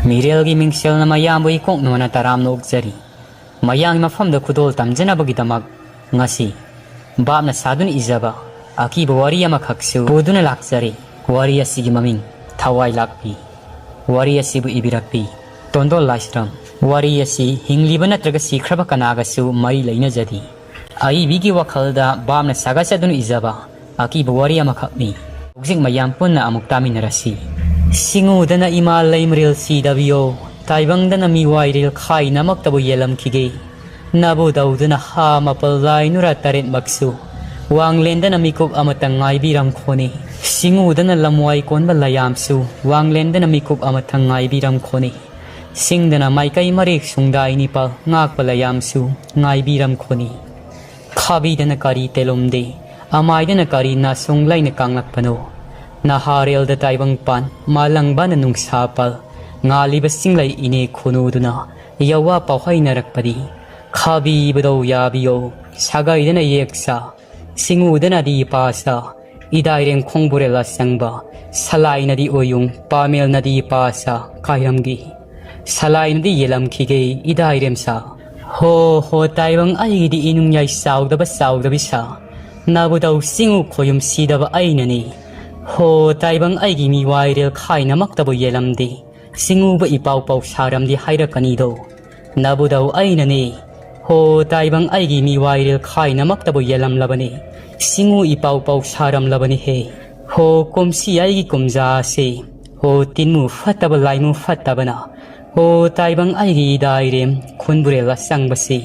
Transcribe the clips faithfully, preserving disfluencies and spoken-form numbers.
ꯃꯤꯔꯦꯜꯒꯤ ꯃꯤꯡꯁꯦꯜꯅ ꯃꯌꯥꯝꯕꯨ ꯏꯀꯣꯛ ꯅꯣꯟꯅ ꯇꯔꯥꯝꯅ ꯑꯣꯛꯆꯔꯤ꯫ ꯃꯌꯥꯝꯒꯤ ꯃꯐꯝꯗ ꯈꯨꯗꯣꯜ ꯇꯝꯖꯅꯕꯒꯤꯗꯃꯛ ꯉꯁꯤ ꯚꯥꯞꯅ ꯁꯥꯗꯨꯅ ꯏꯖꯕ ꯑꯀꯤꯕ ꯋꯥꯔꯤ ꯑꯃꯈꯛꯁꯨ ꯄꯨꯗꯨꯅ ꯂꯥꯛꯆꯔꯤ꯫ ꯋꯥꯔꯤ ꯑꯁꯤꯒꯤ ꯃꯃꯤꯡ ꯊꯋꯥꯏ ꯂꯥꯛꯄꯤ꯫ ꯋꯥꯔꯤ ꯑꯁꯤꯕꯨ ꯏꯕꯤꯔꯛꯄꯤ ꯇꯣꯟꯗꯣꯜ ꯂꯥꯏꯁ꯭ꯔꯝ꯫ ꯋꯥꯔꯤ ꯑꯁꯤ ꯍꯤꯡꯂꯤꯕ ꯅꯠꯇ꯭ꯔꯒ ꯁꯤꯈ꯭ꯔꯕ ꯀꯅꯥꯒꯁꯨ ꯃꯔꯤ ꯂꯩꯅꯖꯗꯦ꯫ ꯑꯏꯕꯤꯒꯤ ꯋꯥꯈꯜꯗ ꯚꯥꯞꯅ ꯁꯥꯒꯠꯆꯗꯨꯅ ꯏꯖꯕ ꯑꯀꯤꯕ ꯋꯥꯔꯤ ꯑꯃꯈꯛꯅꯤ꯫ ꯍꯧꯖꯤꯛ ꯃꯌꯥꯝ ꯄꯨꯟꯅ ꯑꯃꯨꯛ ꯇꯥꯃꯤꯟꯅꯔꯁꯤ꯫ ꯁꯤꯡꯎꯗꯅ ꯏꯃꯥ ꯂꯩꯃꯔꯦꯜ ꯁꯤꯗꯕꯤꯌꯣ, ꯇꯥꯏꯕꯪꯗꯅ ꯃꯤꯋꯥꯏꯔꯦꯜ ꯈꯥꯏꯅꯃꯛꯇꯕꯨ ꯌꯦꯜꯂꯝꯈꯤꯒꯦ꯫ ꯅꯕꯨ ꯇꯧꯗꯨꯅ ꯍꯥ ꯃꯄꯜ ꯂꯥꯏ ꯅꯨꯔꯥ ꯇꯔꯦꯠꯃꯛꯁꯨ, ꯋꯥꯡꯂꯦꯟꯗꯅ ꯃꯤꯀꯨꯞ ꯑꯃꯇꯪ ꯉꯥꯏꯕꯤꯔꯝꯈꯣꯅꯦ꯫ ꯁꯤꯡꯎꯗꯅ ꯂꯝꯋꯥꯏ ꯀꯣꯟꯕ ꯂꯌꯥꯝꯁꯨ, ꯋꯥꯡꯂꯦꯟꯗꯅ ꯃꯤꯀꯨꯞ ꯑꯃꯇꯪ ꯉꯥꯏꯕꯤꯔꯝꯈꯣꯅꯦ꯫ ꯁꯤꯡꯗꯅ ꯃꯥꯏꯀꯩ ꯃꯔꯦꯛ ꯁꯨꯡꯗꯥꯏ ꯅꯤꯄꯥꯜ ꯉꯥꯛꯄ ꯂꯌꯥꯝꯁꯨ ꯉꯥꯏꯕꯤꯔꯝꯈꯣꯅꯤ꯫ ꯈꯥꯕꯤꯗꯅ ꯀꯔꯤ ꯇꯦꯂꯣꯝꯗꯦ, ꯑꯃꯥꯏꯗꯅ ꯀꯔꯤ ꯅꯥꯁꯣꯡ ꯂꯩꯅ ꯀꯥꯡꯂꯛꯄꯅꯣ? ꯅꯍꯥꯔꯦꯜꯗ ꯇꯥꯏꯕꯪ ꯄꯥꯟ, ꯃꯥꯂꯪꯕꯅ ꯅꯨꯡꯁꯥ ꯄꯥꯜ, ꯉꯥꯜꯂꯤꯕ ꯆꯤꯡꯂꯩ ꯏꯅꯦ ꯈꯨꯅꯨꯗꯨꯅ ꯌꯋꯥ ꯄꯥꯎꯍꯩꯅꯔꯛꯄꯗꯤ, ꯈꯥꯕꯤꯕꯗꯧ ꯌꯥꯕꯤꯌꯣ, ꯁꯥꯒꯩꯗꯅ ꯌꯦꯛꯁꯥ, ꯁꯤꯡꯎꯗꯅꯗꯤ ꯄꯥꯁꯥ, ꯏꯗꯥꯏꯔꯦꯝ ꯈꯣꯡꯕꯨꯔꯦꯜ ꯑꯁꯪꯕ, ꯁꯂꯥꯏꯅꯗꯤ ꯑꯣꯌꯨꯡ, ꯄꯥꯃꯦꯜꯅꯗꯤ ꯄꯥꯁꯥ ꯀꯥꯏꯔꯝꯒꯤ꯫ ꯁꯂꯥꯏꯅꯗꯤ ꯌꯦꯜꯂꯝꯈꯤꯒꯦ ꯏꯗꯥꯏꯔꯦꯝꯁꯥ꯫ ꯍꯣ ꯍꯣ ꯇꯥꯏꯕꯪ ꯑꯩꯒꯤꯗꯤ ꯏꯅꯨꯡ ꯌꯥꯏ ꯆꯥꯎꯗꯕ ꯆꯥꯎꯗꯕꯤ ꯁꯥ, ꯅꯥꯕꯨꯗꯧ ꯆꯤꯡꯎ ꯈꯣꯌꯨꯝ ꯁꯤꯗꯕ ꯑꯩꯅꯅꯤ꯫ ꯍꯣ ꯇꯥꯏꯕꯪ ꯑꯩꯒꯤ ꯃꯤꯋꯥꯏꯔꯦꯜ ꯈꯥꯏꯅꯃꯛꯇꯕꯨ ꯌꯦꯜꯂꯝꯗꯦ꯫ ꯁꯤꯡꯎꯕ ꯏꯄꯥꯎ ꯄꯥꯎ ꯁꯥꯔꯝꯗꯤ ꯍꯥꯏꯔꯛꯀꯅꯤꯗꯣ꯫ ꯅꯕꯨꯗꯧ ꯑꯩꯅꯅꯦ꯫ ꯍꯣ ꯇꯥꯏꯕꯪ ꯑꯩꯒꯤ ꯃꯤꯋꯥꯏꯔꯦꯜ ꯈꯥꯏꯅꯃꯛꯇꯕꯨ ꯌꯦꯜꯂꯝꯂꯕꯅꯤ꯫ ꯁꯤꯡꯎ ꯏꯄꯥꯎ ꯄꯥꯎ ꯁꯥꯔꯝꯂꯕꯅꯤ ꯍꯦ꯫ ꯍꯣ ꯀꯨꯝꯁꯤ ꯑꯩꯒꯤ ꯀꯨꯝꯖꯥꯁꯦ꯫ ꯍꯣ ꯇꯤꯟꯃꯨ ꯐꯠꯇꯕ ꯂꯥꯏꯃꯨ ꯐꯠꯇꯕꯅ꯫ ꯍꯣ ꯇꯥꯏꯕꯪ ꯑꯩꯒꯤ ꯏꯗꯥꯏꯔꯦꯝ ꯈꯨꯟꯕꯨꯔꯦꯜ ꯑꯁꯪꯕꯁꯤ꯫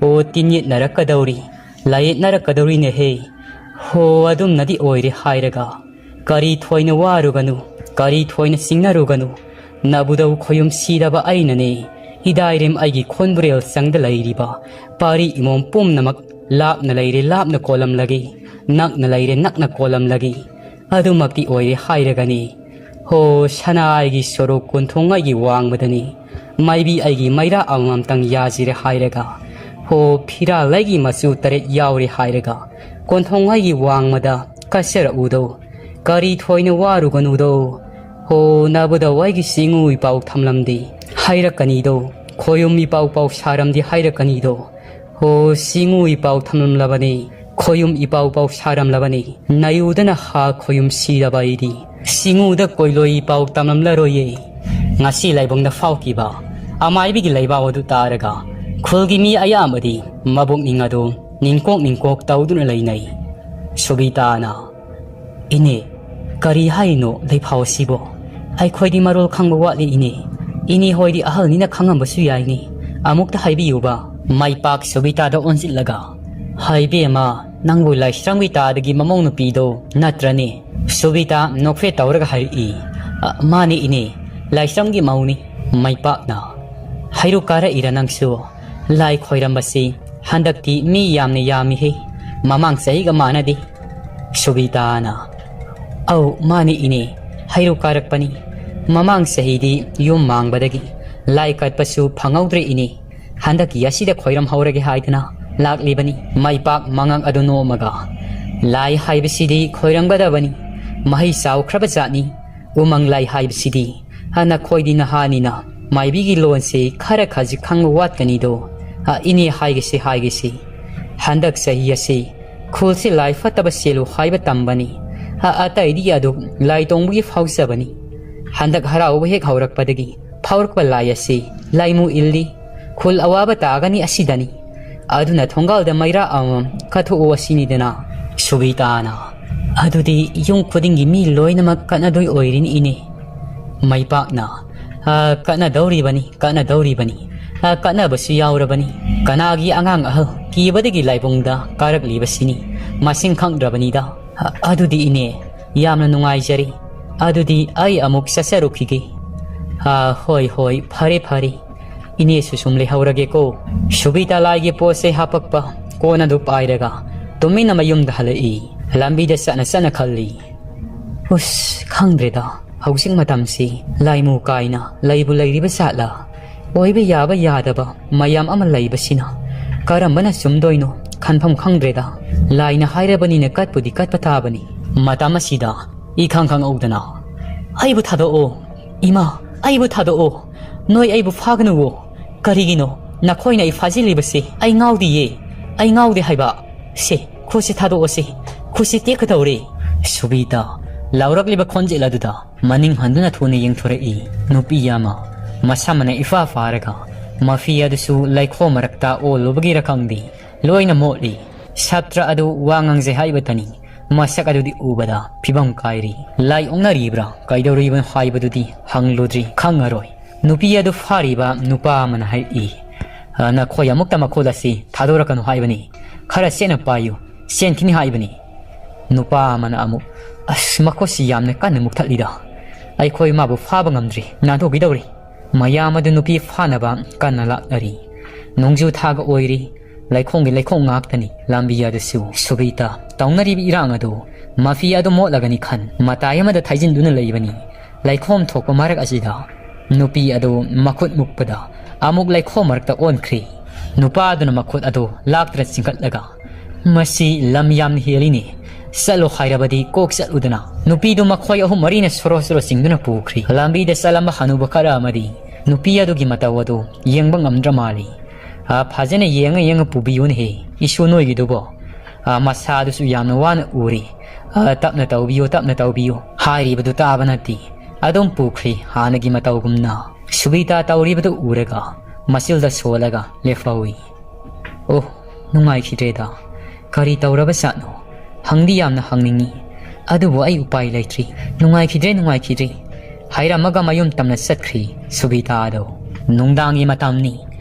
ꯍꯣ ꯇꯤꯟꯌꯦꯠꯅꯔꯛꯀꯗꯧꯔꯤ꯫ ꯂꯥꯏꯌꯦꯠꯅꯔꯛꯀꯗꯧꯔꯤꯅꯦ ꯍꯦ꯫ ꯍꯣ ꯑꯗꯨꯝꯅꯗꯤ ꯑꯣꯏꯔꯦ ꯍꯥꯏꯔꯒ꯫ ꯀꯔꯤ ꯊꯣꯏꯅ ꯋꯥꯔꯨꯒꯅꯨ, ꯀꯔꯤ ꯊꯣꯏꯅ ꯆꯤꯡꯅꯔꯨꯒꯅꯨ꯫ ꯅꯕꯨꯗꯧ ꯈꯣꯌꯨꯝ ꯁꯤꯗꯕ ꯑꯩꯅꯅꯦ꯫ ꯏꯗꯥꯏꯔꯦꯝ ꯑꯩꯒꯤ ꯈꯣꯟꯕꯨꯔꯦꯜ ꯆꯪꯗ ꯂꯩꯔꯤꯕ ꯄꯥꯔꯤ ꯏꯃꯣꯝ ꯄꯨꯝꯅꯃꯛ ꯂꯥꯞꯅ ꯂꯩꯔꯦ ꯂꯥꯞꯅ ꯀꯣꯜꯂꯝꯂꯒꯦ, ꯅꯛꯅ ꯂꯩꯔꯦ ꯅꯛꯅ ꯀꯣꯜꯂꯝꯂꯒꯦ꯫ ꯑꯗꯨꯃꯛꯇꯤ ꯑꯣꯏꯔꯦ ꯍꯥꯏꯔꯒꯅꯤ꯫ ꯍꯣ ꯁꯅꯥ ꯑꯩꯒꯤ ꯁꯣꯔꯣꯛ ꯀꯣꯟꯊꯣꯡ ꯑꯩꯒꯤ ꯋꯥꯡꯃꯗꯅꯤ꯫ ꯃꯥꯏꯕꯤ ꯑꯩꯒꯤ ꯃꯩꯔꯥ ꯑꯃꯃꯝꯇꯪ ꯌꯥꯖꯤꯔꯦ ꯍꯥꯏꯔꯒ꯫ ꯍꯣ ꯐꯤꯔꯥꯜ ꯑꯩꯒꯤ ꯃꯆꯨ ꯇꯔꯦꯠ ꯌꯥꯎꯔꯦ ꯍꯥꯏꯔꯒ꯫ ꯀꯣꯟꯊꯣꯡ ꯑꯩꯒꯤ ꯋꯥꯡꯃꯗ ꯀꯠꯆꯔꯛꯎꯗꯧ꯫ ꯀꯔꯤ ꯊꯣꯏꯅ ꯋꯥꯔꯨꯒꯅꯨꯗꯣ꯫ ꯍꯣ, ꯅꯥꯕꯨꯗ ꯋꯥꯏꯒꯤ ꯁꯤꯡꯉꯨ ꯏꯄꯥꯎ ꯊꯝꯂꯝꯗꯤ ꯍꯥꯏꯔꯛꯀꯅꯤꯗꯣ, ꯈꯣꯌꯨꯝ ꯏꯄꯥꯎ ꯄꯥꯎ ꯁꯥꯔꯝꯗꯤ ꯍꯥꯏꯔꯛꯀꯅꯤꯗꯣ꯫ ꯍꯣ, ꯁꯤꯡꯉꯨ ꯏꯄꯥꯎ ꯊꯝꯂꯝꯂꯕꯅꯤ, ꯈꯣꯌꯨꯝ ꯏꯄꯥꯎ ꯄꯥꯎ ꯁꯥꯔꯝꯂꯕꯅꯤ꯫ ꯅꯥꯌꯨꯗꯅ ꯍꯥ ꯈꯣꯌꯨꯝ ꯁꯤꯔꯕ ꯑꯩꯗꯤ ꯁꯤꯡꯉꯨꯗ ꯀꯣꯏꯂꯣꯏ ꯏꯄꯥꯎ ꯇꯝꯂꯝꯂꯔꯣꯏꯌꯦ꯫ ꯉꯁꯤ ꯂꯥꯏꯕꯨꯡꯗ ꯐꯥꯎꯈꯤꯕ ꯑꯃꯥꯏꯕꯤꯒꯤ ꯂꯩꯕꯥꯎ ꯑꯗꯨ ꯇꯥꯔꯒ ꯈꯨꯜꯒꯤ ꯃꯤ ꯑꯌꯥꯝꯕꯗꯤ ꯃꯕꯨꯛꯅꯤꯡ ꯑꯗꯨ ꯅꯤꯡꯀꯣꯛ ꯅꯤꯡꯀꯣꯛ ꯇꯧꯗꯨꯅ ꯂꯩꯅꯩ꯫ ꯁꯨꯕꯤꯇꯥꯅ, "ꯏꯅꯦ, ꯀꯔꯤ ꯍꯥꯏꯔꯤꯅꯣ ꯂꯩꯐꯥꯎ ꯑꯁꯤꯕꯣ? ꯑꯩꯈꯣꯏꯗꯤ ꯃꯔꯣꯜ ꯈꯪꯕ ꯋꯥꯠꯂꯤ ꯏꯅꯦ꯫ ꯏꯅꯦ ꯍꯣꯏꯗꯤ ꯑꯍꯜꯅꯤꯅ ꯈꯪꯉꯝꯕꯁꯨ ꯌꯥꯏꯅꯦ꯫ ꯑꯃꯨꯛꯇ ꯍꯥꯏꯕꯤꯌꯨꯕ?" ꯃꯩꯄꯥꯛ ꯁꯨꯕꯤꯇꯥꯗ ꯑꯣꯟꯁꯤꯜꯂꯒ, "ꯍꯥꯏꯕꯦꯝꯃ, ꯅꯪꯕꯨ ꯂꯥꯏꯁ꯭ꯔꯝꯒꯤ ꯇꯥꯗꯒꯤ ꯃꯃꯧ ꯅꯨꯄꯤꯗꯣ ꯅꯠꯇ꯭ꯔꯅꯦ?" ꯁꯨꯕꯤꯇꯥ ꯅꯣꯛꯐꯦꯠ ꯇꯧꯔꯒ ꯍꯥꯏꯔꯛꯏ꯫ "ꯑ, ꯃꯥꯅꯦ ꯏꯅꯦ, ꯂꯥꯏꯁ꯭ꯔꯝꯒꯤ ꯃꯧꯅꯤ꯫" ꯃꯩꯄꯥꯛꯅ, "ꯍꯩꯔꯨꯛ ꯀꯥꯔꯛꯏꯔ ꯅꯪꯁꯨ? ꯂꯥꯏ ꯈꯣꯏꯔꯝꯕꯁꯤ ꯍꯟꯗꯛꯇꯤ ꯃꯤ ꯌꯥꯝꯅ ꯌꯥꯝꯃꯤꯍꯦ, ꯃꯃꯥꯡ ꯆꯍꯤꯒ ꯃꯥꯟꯅꯗꯦ꯫" ꯁꯨꯕꯤꯇꯥꯅ, "ꯑꯧ, ꯃꯥꯅꯦ ꯏꯅꯦ, ꯍꯩꯔꯨꯛ ꯀꯥꯔꯛꯄꯅꯤ꯫ ꯃꯃꯥꯡ ꯆꯍꯤꯗꯤ ꯌꯨꯝ ꯃꯥꯡꯕꯗꯒꯤ ꯂꯥꯏ ꯀꯠꯄꯁꯨ ꯐꯪꯍꯧꯗ꯭ꯔꯦ ꯏꯅꯦ꯫ ꯍꯟꯗꯛꯀꯤ ꯑꯁꯤꯗ ꯈꯣꯏꯔꯝꯍꯧꯔꯒꯦ ꯍꯥꯏꯗꯅ ꯂꯥꯛꯂꯤꯕꯅꯤ꯫" ꯃꯩꯄꯥꯛ ꯃꯉꯛ ꯑꯗꯨ ꯅꯣꯝꯃꯒ, "ꯂꯥꯏ ꯍꯥꯏꯕꯁꯤꯗꯤ ꯈꯣꯏꯔꯝꯒꯗꯕꯅꯤ, ꯃꯍꯩ ꯆꯥꯎꯈ꯭ꯔꯕ ꯖꯥꯠꯅꯤ꯫ ꯎꯃꯪ ꯂꯥꯏ ꯍꯥꯏꯕꯁꯤꯗꯤ ꯅꯈꯣꯏꯗꯤ ꯅꯍꯥꯅꯤꯅ ꯃꯥꯏꯕꯤꯒꯤ ꯂꯣꯟꯁꯦ ꯈꯔ ꯈꯖꯤꯛ ꯈꯪꯕ ꯋꯥꯠꯀꯅꯤꯗꯣ꯫ ꯑ, ꯏꯅꯦ ꯍꯥꯏꯒꯦꯁꯦ, ꯍꯥꯏꯒꯦꯁꯦ꯫ ꯍꯟꯗꯛ ꯆꯍꯤ ꯑꯁꯤ ꯈꯨꯜꯁꯤ ꯂꯥꯏ ꯐꯠꯇꯕ ꯆꯦꯜꯂꯨ ꯍꯥꯏꯕ ꯇꯝꯕꯅꯤ꯫ ꯑ, ꯑꯇꯩꯗꯤ ꯑꯗꯨ ꯂꯥꯏ ꯇꯣꯡꯕꯒꯤ ꯐꯥꯎꯖꯕꯅꯤ꯫ ꯍꯟꯗꯛ ꯍꯔꯥꯎꯕ ꯍꯦꯛ ꯍꯧꯔꯛꯄꯗꯒꯤ ꯐꯥꯎꯔꯛꯄ ꯂꯥꯏ ꯑꯁꯤ ꯂꯥꯏꯃꯨ ꯏꯜꯂꯤ꯫ ꯈꯨꯜ ꯑꯋꯥꯕ ꯇꯥꯒꯅꯤ ꯑꯁꯤꯗꯅꯤ꯫ ꯑꯗꯨꯅ ꯊꯣꯡꯒꯥꯜꯗ ꯃꯩꯔꯥ ꯑꯃꯃꯝ ꯀꯠꯊꯣꯛꯎ ꯑꯁꯤꯅꯤꯗꯅ꯫" ꯁꯨꯕꯤꯇꯥꯅ, "ꯑꯗꯨꯗꯤ ꯌꯨꯝ ꯈꯨꯗꯤꯡꯒꯤ ꯃꯤ ꯂꯣꯏꯅꯃꯛ ꯀꯠꯅꯗꯣꯏ ꯑꯣꯏꯔꯤꯅꯤ ꯏꯅꯦ꯫" ꯃꯩꯄꯥꯛꯅ, "ꯑ, ꯀꯠꯅꯗꯧꯔꯤꯕꯅꯤ, ꯀꯠꯅꯗꯧꯔꯤꯕꯅꯤ꯫ ꯑ, ꯀꯠꯅꯕꯁꯨ ꯌꯥꯎꯔꯕꯅꯤ꯫ ꯀꯅꯥꯒꯤ ꯑꯉꯥꯡ ꯑꯍꯜ ꯀꯤꯕꯗꯒꯤ ꯂꯥꯏꯕꯨꯡꯗ ꯀꯥꯔꯛꯂꯤꯕꯁꯤꯅꯤ, ꯃꯁꯤꯡ ꯈꯪꯗ꯭ꯔꯕꯅꯤꯗ꯫ ꯑ, ꯑꯗꯨꯗꯤ ꯏꯅꯦ, ꯌꯥꯝꯅ ꯅꯨꯡꯉꯥꯏꯖꯔꯤ꯫ ꯑꯗꯨꯗꯤ ꯑꯩ ꯑꯃꯨꯛ ꯆꯠꯆꯔꯨꯈꯤꯒꯦ꯫" "ꯑ, ꯍꯣꯏ, ꯍꯣꯏ, ꯐꯔꯦ, ꯐꯔꯦ꯫ ꯏꯅꯦꯁꯨ ꯁꯨꯝ ꯂꯩꯍꯧꯔꯒꯦꯀꯣ꯫" ꯁꯨꯕꯤꯇꯥ ꯂꯥꯏꯒꯤ ꯄꯣꯠ ꯆꯩ ꯍꯥꯄꯛꯄ ꯀꯣꯟ ꯑꯗꯨ ꯄꯥꯏꯔꯒ ꯇꯨꯃꯤꯟꯅ ꯃꯌꯨꯝꯗ ꯍꯜꯂꯛꯏ꯫ ꯂꯝꯕꯤꯗ ꯆꯠꯅ ꯆꯠꯅ ꯈꯜꯂꯤ, "ꯎꯁ, ꯈꯪꯗ꯭ꯔꯦꯗ, ꯍꯧꯖꯤꯛ ꯃꯇꯝꯁꯤ ꯂꯥꯏꯃꯨ ꯀꯥꯏꯅ ꯂꯩꯕꯨ ꯂꯩꯔꯤꯕ ꯖꯥꯠꯂꯥ? ꯑꯣꯏꯕ ꯌꯥꯕ ꯌꯥꯗꯕ ꯃꯌꯥꯝ ꯑꯃ ꯂꯩꯕꯁꯤꯅ ꯀꯔꯝꯕꯅ ꯆꯨꯝꯗꯣꯏꯅꯣ ꯈꯟꯐꯝ ꯈꯪꯗ꯭ꯔꯦꯗ꯫ ꯂꯥꯏꯅ ꯍꯥꯏꯔꯕꯅꯤꯅ ꯀꯠꯄꯨꯗꯤ ꯀꯠꯄ ꯇꯥꯕꯅꯤ꯫" ꯃꯇꯝ ꯑꯁꯤꯗ ꯏꯈꯪ ꯈꯪꯍꯧꯗꯅ ꯑꯩꯕꯨ ꯊꯥꯗꯣꯛꯑꯣ꯫ ꯏꯃꯥ, ꯑꯩꯕꯨ ꯊꯥꯗꯣꯛꯑꯣ꯫ ꯅꯣꯏ ꯑꯩꯕꯨ ꯐꯥꯒꯅꯨꯋꯣ꯫ ꯀꯔꯤꯒꯤꯅꯣ ꯅꯈꯣꯏꯅ ꯑꯩ ꯐꯥꯖꯤꯜꯂꯤꯕꯁꯤ? ꯑꯩ ꯉꯥꯎꯗꯤꯌꯦ꯫ ꯑꯩ ꯉꯥꯎꯗꯦ ꯍꯥꯏꯕ꯫ ꯁꯦ, ꯈꯨꯠꯁꯤ ꯊꯥꯗꯣꯛꯑꯣꯁꯦ꯫ ꯈꯨꯠꯁꯤ ꯇꯦꯛꯀꯗꯧꯔꯦ꯫ ꯁꯨꯕꯤꯇꯥ ꯂꯥꯎꯔꯛꯂꯤꯕ ꯈꯣꯟꯖꯦꯜ ꯑꯗꯨꯗ ꯃꯅꯤꯡ ꯍꯟꯗꯨꯅ ꯊꯨꯅ ꯌꯦꯡꯊꯣꯔꯛꯏ꯫ ꯅꯨꯄꯤ ꯑꯃ ꯃꯁꯝ ꯃꯅꯥ ꯏꯐꯥ ꯐꯥꯔꯒ ꯃꯐꯤ ꯑꯗꯨꯁꯨ ꯂꯩꯈꯣꯝ ꯃꯔꯛꯇ ꯑꯣꯜꯂꯨꯕꯒꯤꯔ ꯈꯪꯗꯦ, ꯂꯣꯏꯅ ꯃꯣꯠꯂꯤ꯫ ꯁꯥꯇ꯭ꯔ ꯑꯗꯨ ꯋꯥ ꯉꯥꯡꯖꯩ ꯍꯥꯏꯕꯇꯅꯤ, ꯃꯁꯛ ꯑꯗꯨꯗꯤ ꯎꯕꯗ ꯐꯤꯕꯝ ꯀꯥꯏꯔꯤ꯫ ꯂꯥꯏ ꯑꯣꯛꯅꯔꯤꯕ꯭ꯔꯥ ꯀꯩꯗꯧꯔꯤꯕꯅꯣ ꯍꯥꯏꯕꯗꯨꯗꯤ ꯍꯪꯂꯨꯗ꯭ꯔꯤ, ꯈꯪꯉꯔꯣꯏ꯫ ꯅꯨꯄꯤ ꯑꯗꯨ ꯐꯥꯔꯤꯕ ꯅꯨꯄꯥ ꯑꯃꯅ ꯍꯥꯏꯔꯛꯏ, "ꯑ, ꯅꯈꯣꯏ ꯑꯃꯨꯛꯇ ꯃꯈꯨꯠ ꯑꯁꯤ ꯊꯥꯗꯣꯔꯛꯀꯅꯨ ꯍꯥꯏꯕꯅꯤ꯫ ꯈꯔ ꯆꯦꯠꯅ ꯄꯥꯏꯌꯨ, ꯆꯦꯟꯈꯤꯅꯤ ꯍꯥꯏꯕꯅꯤ"꯫ ꯅꯨꯄꯥ ꯑꯃꯅ ꯑꯃꯨꯛ, "ꯑꯁ, ꯃꯈꯨꯠꯁꯤ ꯌꯥꯝꯅ ꯀꯟꯅ ꯃꯨꯛꯊꯠꯂꯤꯗ꯫ ꯑꯩꯈꯣꯏ ꯃꯥꯕꯨ ꯐꯥꯕ ꯉꯝꯗ꯭ꯔꯤ, ꯅꯥꯟꯊꯣꯛꯈꯤꯗꯧꯔꯤ"꯫ ꯃꯌꯥꯝ ꯑꯗꯨ ꯅꯨꯄꯤ ꯐꯥꯅꯕ ꯀꯟꯅ ꯂꯥꯛꯅꯔꯤ꯫ ꯅꯣꯡꯖꯨ ꯊꯥꯒ ꯑꯣꯏꯔꯤ, ꯂꯩꯈꯣꯝꯒꯤ ꯂꯩꯈꯣꯝ ꯉꯥꯛꯇꯅꯤ ꯂꯝꯕꯤ ꯑꯗꯨꯁꯨ꯫ ꯁꯨꯕꯤꯇꯥ ꯇꯧꯅꯔꯤꯕ ꯏꯔꯥꯡ ꯑꯗꯨ ꯃꯐꯤ ꯑꯗꯨ ꯃꯣꯠꯂꯒꯅꯤ ꯈꯟ ꯃꯇꯥꯏ ꯑꯃꯗ ꯊꯩꯖꯤꯟꯗꯨꯅ ꯂꯩꯕꯅꯤ꯫ ꯂꯩꯈꯣꯝ ꯊꯣꯛꯄ ꯃꯔꯛ ꯑꯁꯤꯗ ꯅꯨꯄꯤ ꯑꯗꯨ ꯃꯈꯨꯠ ꯃꯨꯛꯄꯗ ꯑꯃꯨꯛ ꯂꯩꯈꯣꯝ ꯃꯔꯛꯇ ꯑꯣꯟꯈ꯭ꯔꯤ꯫ ꯅꯨꯄꯥ ꯑꯗꯨꯅ ꯃꯈꯨꯠ ꯑꯗꯨ ꯂꯥꯛꯇ꯭ꯔ ꯆꯤꯡꯈꯠꯂꯒ, "ꯃꯁꯤ ꯂꯝ ꯌꯥꯝꯅ ꯍꯦꯜꯂꯤꯅꯦ꯫ ꯆꯠꯂꯣ ꯍꯥꯏꯔꯕꯗꯤ ꯀꯣꯛ ꯆꯠꯂꯨꯗꯅ"꯫ ꯅꯨꯄꯤꯗꯨ ꯃꯈꯣꯏ ꯑꯍꯨꯝ ꯃꯔꯤꯅ ꯁꯣꯔꯣ ꯁꯣꯔꯣ ꯆꯤꯡꯗꯨꯅ ꯄꯨꯈ꯭ꯔꯤ꯫ ꯂꯝꯕꯤꯗ ꯆꯠꯂꯝꯕ ꯍꯅꯨꯕ ꯈꯔ ꯑꯃꯗꯤ ꯅꯨꯄꯤ ꯑꯗꯨꯒꯤ ꯃꯇꯧ ꯑꯗꯨ ꯌꯦꯡꯕ ꯉꯝꯗ꯭ꯔ ꯃꯥꯜꯂꯤ꯫ "ꯑ, ꯐꯖꯅ ꯌꯦꯡꯉ ꯌꯦꯡꯉ ꯄꯨꯕꯤꯌꯨꯅꯦꯍꯦ, ꯏꯁꯨ ꯅꯣꯏꯒꯤꯗꯨꯕꯣ꯫ ꯑ, ꯃꯁꯥꯗꯨꯁꯨ ꯌꯥꯝꯅ ꯋꯥꯅ ꯎꯔꯤ꯫ ꯑ, ꯇꯞꯅ ꯇꯧꯕꯤꯌꯨ, ꯇꯞꯅ ꯇꯧꯕꯤꯌꯨ꯫ ꯍꯥꯏꯔꯤꯕꯗꯨ ꯇꯥꯕ ꯅꯠꯇꯦ"꯫ ꯑꯗꯨꯝ ꯄꯨꯈ꯭ꯔꯤ ꯍꯥꯟꯅꯒꯤ ꯃꯇꯧꯒꯨꯝꯅ꯫ ꯁꯨꯕꯤꯇꯥ ꯇꯧꯔꯤꯕꯗꯨ ꯎꯔꯒ ꯃꯆꯤꯜꯗ ꯁꯣꯜꯂꯒ ꯂꯦꯞꯍꯧꯏ꯫ "ꯑꯣ, ꯅꯨꯡꯉꯥꯏꯈꯤꯗ꯭ꯔꯦꯗ꯫ ꯀꯔꯤ ꯇꯧꯔꯕ ꯖꯥꯠꯅꯣ? ꯍꯪꯗꯤ ꯌꯥꯝꯅ ꯍꯪꯅꯤꯡꯉꯤ, ꯑꯗꯨꯕꯨ ꯑꯩ ꯎꯄꯥꯏ ꯂꯩꯇ꯭ꯔꯤ꯫ ꯅꯨꯡꯉꯥꯏꯈꯤꯗ꯭ꯔꯦ, ꯅꯨꯡꯉꯥꯏꯈꯤꯗ꯭ꯔꯦ" ꯍꯥꯏꯔꯝꯃꯒ ꯃꯌꯨꯝ ꯇꯝꯅ ꯆꯠꯈ꯭ꯔꯤ ꯁꯨꯕꯤꯇꯥ ꯑꯗꯣ꯫ ꯅꯨꯡꯗꯥꯡꯒꯤ ꯃꯇꯝꯅꯤ꯫